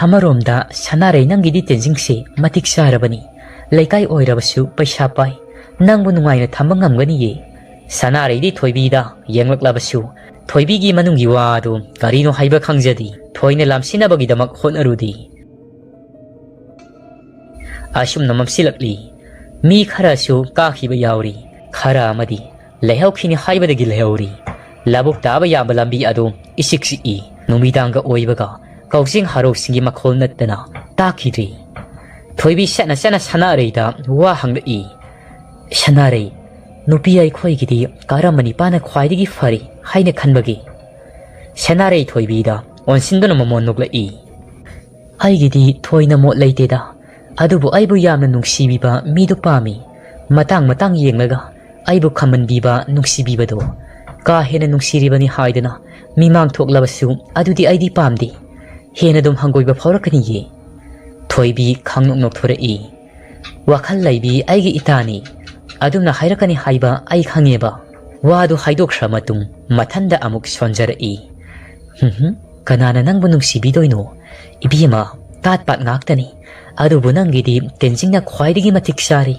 ꯑꯃꯔꯣꯝꯗ ꯁꯅꯥꯔꯩ ꯅꯪꯒꯤꯗꯤ ꯇꯦꯟꯖꯤꯡꯁꯦ ꯃꯇꯤꯛ ꯆꯥꯔꯕꯅꯤ꯫ ꯂꯩꯀꯥꯏ ꯑꯣꯏꯔꯕꯁꯨ ꯄꯩꯁꯥ ꯄꯥꯏ꯫ ꯅꯪꯕꯨ ꯅꯨꯡꯉꯥꯏꯅ ꯊꯝꯕ ꯉꯝꯒꯅꯤꯌꯦ꯫ ꯁꯅꯥꯔꯩꯗꯤ ꯊꯣꯏꯕꯤꯗ ꯌꯦꯡꯂꯛꯂꯕꯁꯨ ꯊꯣꯏꯕꯤꯒꯤ ꯃꯅꯨꯡꯒꯤ ꯋꯥ ꯑꯗꯨ ꯀꯔꯤꯅꯣ ꯍꯥꯏꯕ ꯈꯪꯖꯗꯦ꯫ ꯊꯣꯏꯅ ꯂꯥꯝꯁꯤꯟꯅꯕꯒꯤꯗꯃꯛ ꯍꯣꯠꯅꯔꯨꯗꯦ꯫ ꯑꯁꯨꯝꯅ ꯃꯝꯁꯤꯜꯂꯛꯂꯤ꯫ ꯃꯤ ꯈꯔꯁꯨ ꯀꯥꯈꯤꯕ ꯌꯥꯎꯔꯤ, ꯈꯔ ꯑꯃꯗꯤ ꯂꯩꯍꯧꯈꯤꯅꯤ ꯍꯥꯏꯕꯗꯒꯤ ꯂꯩꯍꯧꯔꯤ꯫ ꯂꯧꯕꯨꯛ ꯇꯥꯕ ꯌꯥꯕ ꯂꯝꯕꯤ ꯑꯗꯨ ꯏꯆꯤꯛ ꯆꯤꯛꯏ꯫ ꯅꯨꯃꯤꯗꯥꯡꯒ ꯑꯣꯏꯕꯒ ꯀꯧꯖꯤꯡ ꯍꯥꯔꯧꯁꯤꯡꯒꯤ ꯃꯈꯣꯜ ꯅꯠꯇꯅ ꯇꯥꯈꯤꯗ꯭ꯔꯤ꯫ ꯊꯣꯏꯕꯤ ꯁꯠꯅ ꯁꯠꯅ ꯁꯅꯥꯔꯩꯗ ꯋꯥ ꯍꯪꯂꯛꯏ꯫ "ꯁꯅꯥꯔꯩ, ꯅꯨꯄꯤ ꯑꯩꯈꯣꯏꯒꯤꯗꯤ ꯀꯔꯝꯕ ꯅꯤꯄꯥꯅ ꯈ꯭ꯋꯥꯏꯗꯒꯤ ꯐꯔꯤ ꯍꯥꯏꯅ ꯈꯟꯕꯒꯦ?" ꯁꯅꯥꯔꯩ ꯊꯣꯏꯕꯤꯗ ꯑꯣꯟꯁꯤꯟꯗꯨꯅ ꯃꯃꯣꯟ ꯅꯣꯛꯂꯛꯏ꯫ ꯑꯩꯒꯤꯗꯤ ꯊꯣꯏꯅ ꯃꯣꯠ ꯂꯩꯇꯦꯗ, ꯑꯗꯨꯕꯨ ꯑꯩꯕꯨ ꯌꯥꯝꯅ ꯅꯨꯡꯁꯤꯕꯤꯕ ꯃꯤꯗꯨ ꯄꯥꯝꯃꯤ꯫ ꯃꯇꯥꯡ ꯃꯇꯥꯡ ꯌꯦꯡꯂꯒ ꯑꯩꯕꯨ ꯈꯝꯕꯟꯕꯤꯕ, ꯅꯨꯡꯁꯤꯕꯤꯕꯗꯣ꯫ ꯀꯥ ꯍꯦꯟꯅ ꯅꯨꯡꯁꯤꯔꯤꯕꯅꯤ ꯍꯥꯏꯗꯅ ꯃꯤꯃꯥꯡ ꯊꯣꯛꯂꯕꯁꯨ ꯑꯗꯨꯗꯤ ꯑꯩꯗꯤ ꯄꯥꯝꯗꯦ꯫ ꯍꯦꯟꯅ ꯑꯗꯨꯝ ꯍꯪꯒꯣꯏꯕ ꯐꯥꯎꯔꯛꯀꯅꯤꯌꯦ꯫ ꯊꯣꯏꯕꯤ ꯈꯪꯅꯣꯛ ꯅꯣꯛꯊꯣꯔꯛꯏ꯫ ꯋꯥꯈꯜ ꯂꯩꯕꯤ ꯑꯩꯒꯤ ꯏꯇꯥꯅꯤ꯫ ꯑꯗꯨꯝꯅ ꯍꯥꯏꯔꯛꯀꯅꯤ ꯍꯥꯏꯕ ꯑꯩ ꯈꯪꯉꯦꯕ꯫ ꯋꯥꯗꯨ ꯍꯥꯏꯗꯣꯛꯈ꯭ꯔ ꯃꯇꯨꯡ ꯃꯊꯟꯗ ꯑꯃꯨꯛ ꯁꯣꯟꯖꯔꯛꯏ꯫ "ꯍꯨꯝ ꯍꯨꯝ, ꯀꯅꯥꯅ ꯅꯪꯕꯨ ꯅꯨꯡꯁꯤꯕꯤꯗꯣꯏꯅꯣ? ꯏꯕꯦꯝꯃ, ꯇꯥꯠ ꯄꯥꯠ ꯉꯥꯛꯇꯅꯤ꯫ ꯑꯗꯨꯕꯨ ꯅꯪꯒꯤꯗꯤ ꯇꯦꯟꯖꯤꯡꯅ ꯈ꯭ꯋꯥꯏꯗꯒꯤ ꯃꯇꯤꯛ ꯆꯥꯔꯤ꯫"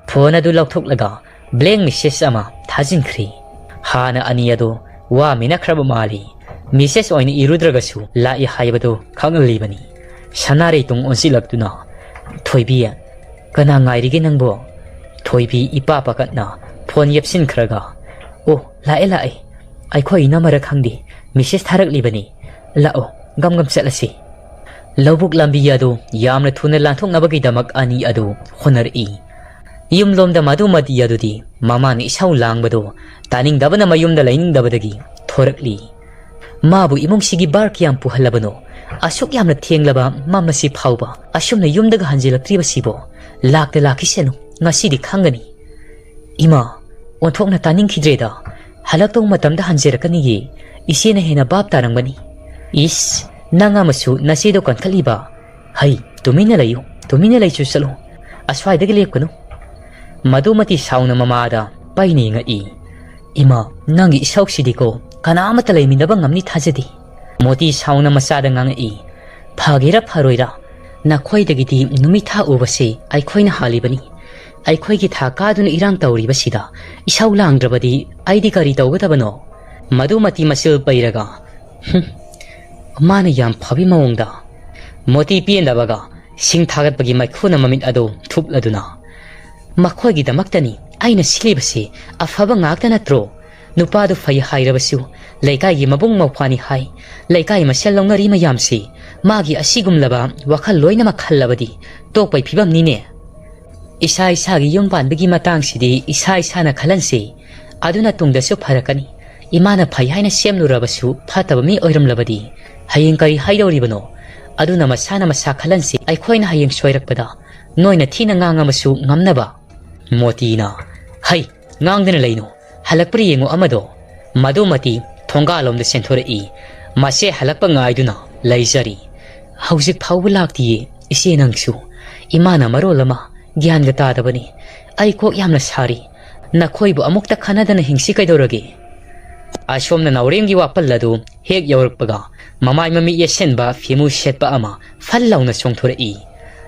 ꯐꯣꯟ ꯑꯗꯨ ꯂꯧꯊꯣꯛꯂꯒ blank message ꯑꯃ ꯊꯥꯖꯤꯟꯈ꯭ꯔꯤ꯫ ꯍꯥꯟꯅ ꯑꯅꯤ ꯑꯗꯨ ꯋꯥ ꯃꯤꯅꯈ꯭ꯔꯕ ꯃꯥꯜꯂꯤ꯫ Message ꯑꯣꯏꯅ ꯏꯔꯨꯗ꯭ꯔꯒꯁꯨ ꯂꯥꯛꯏ ꯍꯥꯏꯕꯗꯨ ꯈꯪꯍꯜꯂꯤꯕꯅꯤ꯫ ꯁꯅꯥꯔꯩ ꯇꯨꯡ ꯑꯣꯟꯁꯤꯜꯂꯛꯇꯨꯅ, "ꯊꯣꯏꯕꯤ, ꯀꯅꯥ ꯉꯥꯏꯔꯤꯒꯦ ꯅꯪꯕꯣ?" ꯊꯣꯏꯕꯤ ꯏꯄꯥ ꯄꯥꯈꯠꯅ ꯐꯣꯟ ꯌꯦꯞꯁꯤꯟꯈ꯭ꯔꯒ, "ꯑꯣ, ꯂꯥꯛꯑꯦ, ꯂꯥꯛꯑꯦ꯫ ꯑꯩꯈꯣꯏ ꯏꯅꯝꯃꯔ ꯈꯪꯗꯦ, message ꯊꯥꯔꯛꯂꯤꯕꯅꯤ꯫ ꯂꯥꯛꯑꯣ, ꯒꯝ ꯒꯝ ꯆꯠꯂꯁꯤ꯫" ꯂꯧꯕꯨꯛ ꯂꯝꯕꯤ ꯑꯗꯨ ꯌꯥꯝꯅ ꯊꯨꯅ ꯂꯥꯟꯊꯣꯛꯅꯕꯒꯤꯗꯃꯛ ꯑꯅꯤ ꯑꯗꯨ ꯍꯣꯠꯅꯔꯛꯏ꯫ ꯌꯨꯝꯂꯣꯝꯗ ꯃꯗꯨꯃꯗꯤ ꯑꯗꯨꯗꯤ ꯃꯃꯥꯅ ꯏꯁꯧ ꯂꯥꯡꯕꯗꯨ ꯇꯥꯅꯤꯡꯗꯕꯅ ꯃꯌꯨꯝꯗ ꯂꯩꯅꯤꯡꯗꯕꯗꯒꯤ ꯊꯣꯔꯛꯂꯤ꯫ ꯃꯥꯕꯨ ꯏꯃꯨꯡꯁꯤꯒꯤ ꯚꯥꯔ ꯀꯌꯥꯝ ꯄꯨꯍꯜꯂꯕꯅꯣ? ꯑꯁꯨꯛ ꯌꯥꯝꯅ ꯊꯦꯡꯂꯕ ꯃꯝꯃꯁꯤ ꯐꯥꯎꯕ ꯑꯁꯨꯝꯅ ꯌꯨꯝꯗꯒ ꯍꯟꯖꯤꯜꯂꯛꯇ꯭ꯔꯤꯕꯁꯤꯕꯣ? ꯂꯥꯛꯇ ꯂꯥꯛꯈꯤꯁꯅꯨ, ꯉꯁꯤꯗꯤ ꯈꯪꯒꯅꯤ꯫ ꯏꯃꯥ, ꯑꯣꯟꯊꯣꯛꯅ ꯇꯥꯅꯤꯡꯈꯤꯗ꯭ꯔꯦꯗ꯫ ꯍꯜꯂꯛꯇꯧ ꯃꯇꯝꯗ ꯍꯟꯖꯔꯛꯀꯅꯤꯌꯦ꯫ ꯏꯆꯦꯅ ꯍꯦꯟꯅ ꯚꯥꯞ ꯇꯥꯔꯝꯒꯅꯤ꯫ ꯏꯁ, ꯅꯪ ꯑꯃꯁꯨ ꯅꯆꯦꯗꯣ ꯀꯟꯈꯠꯂꯤꯕ? ꯍꯩ, ꯇꯨꯃꯤꯟꯅ ꯂꯩꯌꯨ, ꯇꯨꯃꯤꯟꯅ ꯂꯩꯁꯨ ꯆꯠꯂꯨ꯫ ꯑꯁ꯭ꯋꯥꯏꯗꯒꯤ ꯂꯦꯞꯀꯅꯨ꯫ ꯃꯗꯨꯃꯇꯤ ꯁꯥꯎꯅ ꯃꯃꯥꯗ ꯄꯩꯅ ꯌꯦꯡꯉꯛꯏ꯫ ꯏꯃꯥ, ꯅꯪꯒꯤ ꯏꯁꯧꯁꯤꯗꯤꯀꯣ, ꯀꯅꯥ ꯑꯃꯠꯇ ꯂꯩꯃꯤꯟꯅꯕ ꯉꯝꯅꯤ ꯊꯥꯖꯗꯦ꯫ ꯃꯣꯇꯤ ꯁꯥꯎꯅ ꯃꯆꯥꯗ ꯉꯥꯡꯉꯛꯏ꯫ ꯐꯒꯦꯔꯥ ꯐꯔꯣꯏꯔꯥ, ꯅꯈꯣꯏꯗꯒꯤꯗꯤ ꯅꯨꯃꯤꯠ ꯊꯥ ꯎꯕꯁꯦ ꯑꯩꯈꯣꯏꯅ ꯍꯥꯜꯂꯤꯕꯅꯤ꯫ ꯑꯩꯈꯣꯏꯒꯤ ꯊꯥ ꯀꯥꯗꯨꯅ ꯏꯔꯥꯡ ꯇꯧꯔꯤꯕꯁꯤꯗ ꯏꯁꯧ ꯂꯥꯡꯗ꯭ꯔꯕꯗꯤ ꯑꯩꯗꯤ ꯀꯔꯤ ꯇꯧꯒꯗꯕꯅꯣ? ꯃꯗꯨꯃꯇꯤ ꯃꯆꯤꯜ ꯄꯩꯔꯒ, "ꯍꯨꯝ, ꯃꯥꯅ ꯌꯥꯝ ꯐꯕꯤ ꯃꯑꯣꯡꯗ꯫" ꯃꯣꯇꯤ ꯄꯦꯟꯗꯕꯒ ꯁꯤꯡ ꯊꯥꯒꯠꯄꯒꯤ ꯃꯩꯈꯨꯅ ꯃꯃꯤꯠ ꯑꯗꯨ ꯊꯨꯞꯂꯗꯨꯅ, "ꯃꯈꯣꯏꯒꯤꯗꯃꯛꯇꯅꯤ ꯑꯩꯅ ꯁꯤꯜꯂꯤꯕꯁꯤ, ꯑꯐꯕ ꯉꯥꯛꯇ ꯅꯠꯇ꯭ꯔꯣ? ꯅꯨꯄꯥꯗꯨ ꯐꯩ ꯍꯥꯏꯔꯕꯁꯨ ꯂꯩꯀꯥꯏꯒꯤ ꯃꯕꯨꯡ ꯃꯧꯄ꯭ꯋꯥꯅꯤ ꯍꯥꯏ꯫ ꯂꯩꯀꯥꯏ ꯃꯁꯦꯜ ꯂꯧꯅꯔꯤ ꯃꯌꯥꯝꯁꯤ ꯃꯥꯒꯤ ꯑꯁꯤꯒꯨꯝꯂꯕ ꯋꯥꯈꯜ ꯂꯣꯏꯅꯃꯛ ꯈꯜꯂꯕꯗꯤ ꯇꯣꯛꯄꯩ ꯐꯤꯕꯝꯅꯤꯅꯦ꯫ ꯏꯁꯥ ꯏꯁꯥꯒꯤ ꯌꯨꯝ ꯄꯥꯟꯕꯒꯤ ꯃꯇꯥꯡꯁꯤꯗꯤ ꯏꯁꯥ ꯏꯁꯥꯅ ꯈꯜꯍꯟꯁꯤ꯫ ꯑꯗꯨꯅ ꯇꯨꯡꯗꯁꯨ ꯐꯔꯛꯀꯅꯤ꯫ ꯏꯃꯥꯅ ꯐꯩ ꯍꯥꯏꯅ ꯁꯦꯝꯂꯨꯔꯕꯁꯨ ꯐꯠꯇꯕ ꯃꯤ ꯑꯣꯏꯔꯝꯂꯕꯗꯤ ꯍꯌꯦꯡ ꯀꯔꯤ ꯍꯥꯏꯗꯧꯔꯤꯕꯅꯣ? ꯑꯗꯨꯅ ꯃꯁꯥꯅ ꯃꯁꯥ ꯈꯜꯍꯟꯁꯤ, ꯑꯩꯈꯣꯏꯅ ꯍꯌꯦꯡ ꯁꯣꯏꯔꯛꯄꯗ ꯅꯣꯏꯅ ꯊꯤꯅ ꯉꯥꯡꯉꯕꯁꯨ ꯉꯝꯅꯕ꯫ ꯃꯣꯇꯤꯅ, "ꯍꯩ, ꯉꯥꯡꯗꯅ ꯂꯩꯅꯨ, ꯍꯜꯂꯛꯄ꯭ꯔꯥ ꯌꯦꯡꯉꯨ ꯑꯃꯗꯣ, ꯃꯗꯨꯃꯗꯤ ꯊꯣꯡꯒꯥꯜꯂꯣꯝꯗ ꯆꯦꯟꯊꯣꯔꯛꯏ꯫ ꯃꯁꯦ ꯍꯜꯂꯛꯄ ꯉꯥꯏꯗꯨꯅ ꯂꯩꯖꯔꯤ꯫ ꯍꯧꯖꯤꯛ ꯐꯥꯎꯕ ꯂꯥꯛꯇꯤꯌꯦ ꯏꯆꯦ ꯅꯪꯁꯨ꯫ ꯏꯃꯥꯅ ꯃꯔꯣꯜ ꯑꯃ ꯒ꯭ꯌꯥꯟꯒ ꯇꯥꯗꯕꯅꯤ꯫ ꯑꯩ ꯀꯣꯛ ꯌꯥꯝꯅ ꯁꯥꯔꯤ꯫ ꯅꯈꯣꯏꯕꯨ ꯑꯃꯨꯛꯇ ꯈꯟꯅꯗꯅ ꯍꯤꯡꯁꯤ ꯀꯩꯗꯧꯔꯒꯦ?" ꯑꯁꯣꯝꯅ ꯅꯥꯎꯔꯦꯝꯒꯤ ꯋꯥꯄꯜ ꯑꯗꯨ ꯍꯦꯛ ꯌꯧꯔꯛꯄꯒ, ꯃꯃꯥꯏ ꯃꯃꯤꯠ ꯌꯦꯠꯁꯤꯟꯕ ꯐꯤꯃꯨ ꯁꯦꯠꯄ ꯑꯃ ꯐꯜ ꯂꯥꯎꯅ ꯆꯣꯡꯊꯣꯔꯛꯏ꯫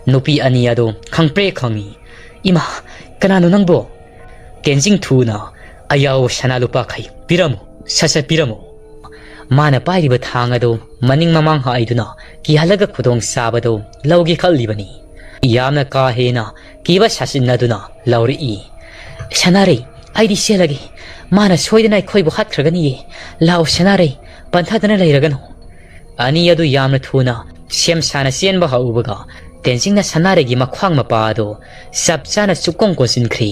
ꯅꯨꯄꯤ ꯑꯅꯤ ꯑꯗꯨ ꯈꯪꯄ꯭ꯔꯦ ꯈꯪꯏ꯫ "ꯏꯃꯥ, ꯀꯅꯥꯅꯣ ꯅꯪꯕꯣ?" ꯇꯦꯟꯖꯤꯡ ꯊꯨꯅ, "ꯑꯌꯥꯎ ꯁꯅꯥ ꯂꯨꯄꯥꯈꯩ ꯄꯤꯔꯝꯃꯨ, ꯁꯠ ꯁꯠ ꯄꯤꯔꯝꯃꯨ!" ꯃꯥꯅ ꯄꯥꯏꯔꯤꯕ ꯊꯥꯡ ꯑꯗꯨ ꯃꯅꯤꯡ ꯃꯃꯥꯡ ꯍꯥꯏꯗꯨꯅ ꯀꯤꯍꯜꯂꯒ ꯈꯨꯗꯣꯡ ꯆꯥꯕꯗꯨ ꯂꯧꯒꯦ ꯈꯜꯂꯤꯕꯅꯤ꯫ ꯌꯥꯝꯅ ꯀꯥ ꯍꯦꯟꯅ ꯀꯤꯕ ꯁꯥꯁꯤꯟꯅꯗꯨꯅ ꯂꯥꯎꯔꯛꯏ꯫ "ꯁꯅꯥꯔꯩ, ꯑꯩꯗꯤ ꯆꯦꯜꯂꯒꯦ꯫ ꯃꯥꯅ ꯁꯣꯏꯗꯅ ꯑꯩꯈꯣꯏꯕꯨ ꯍꯥꯠꯈ꯭ꯔꯒꯅꯤꯌꯦ꯫ ꯂꯥꯛꯑꯣ ꯁꯅꯥꯔꯩ, ꯄꯟꯊꯗꯅ ꯂꯩꯔꯒꯅꯨ!" ꯑꯅꯤ ꯑꯗꯨ ꯌꯥꯝꯅ ꯊꯨꯅ ꯁꯦꯝ ꯁꯥꯅ ꯆꯦꯟꯕ ꯍꯧꯕꯒ, ꯇꯦꯟꯖꯤꯡꯅ ꯁꯅꯥꯔꯩꯒꯤ ꯃꯈ꯭ꯋꯥꯡ ꯃꯄꯥ ꯑꯗꯨ ꯆꯞ ꯆꯥꯅ ꯆꯨꯛꯀꯣꯡ ꯀꯣꯟꯁꯤꯟꯈ꯭ꯔꯤ꯫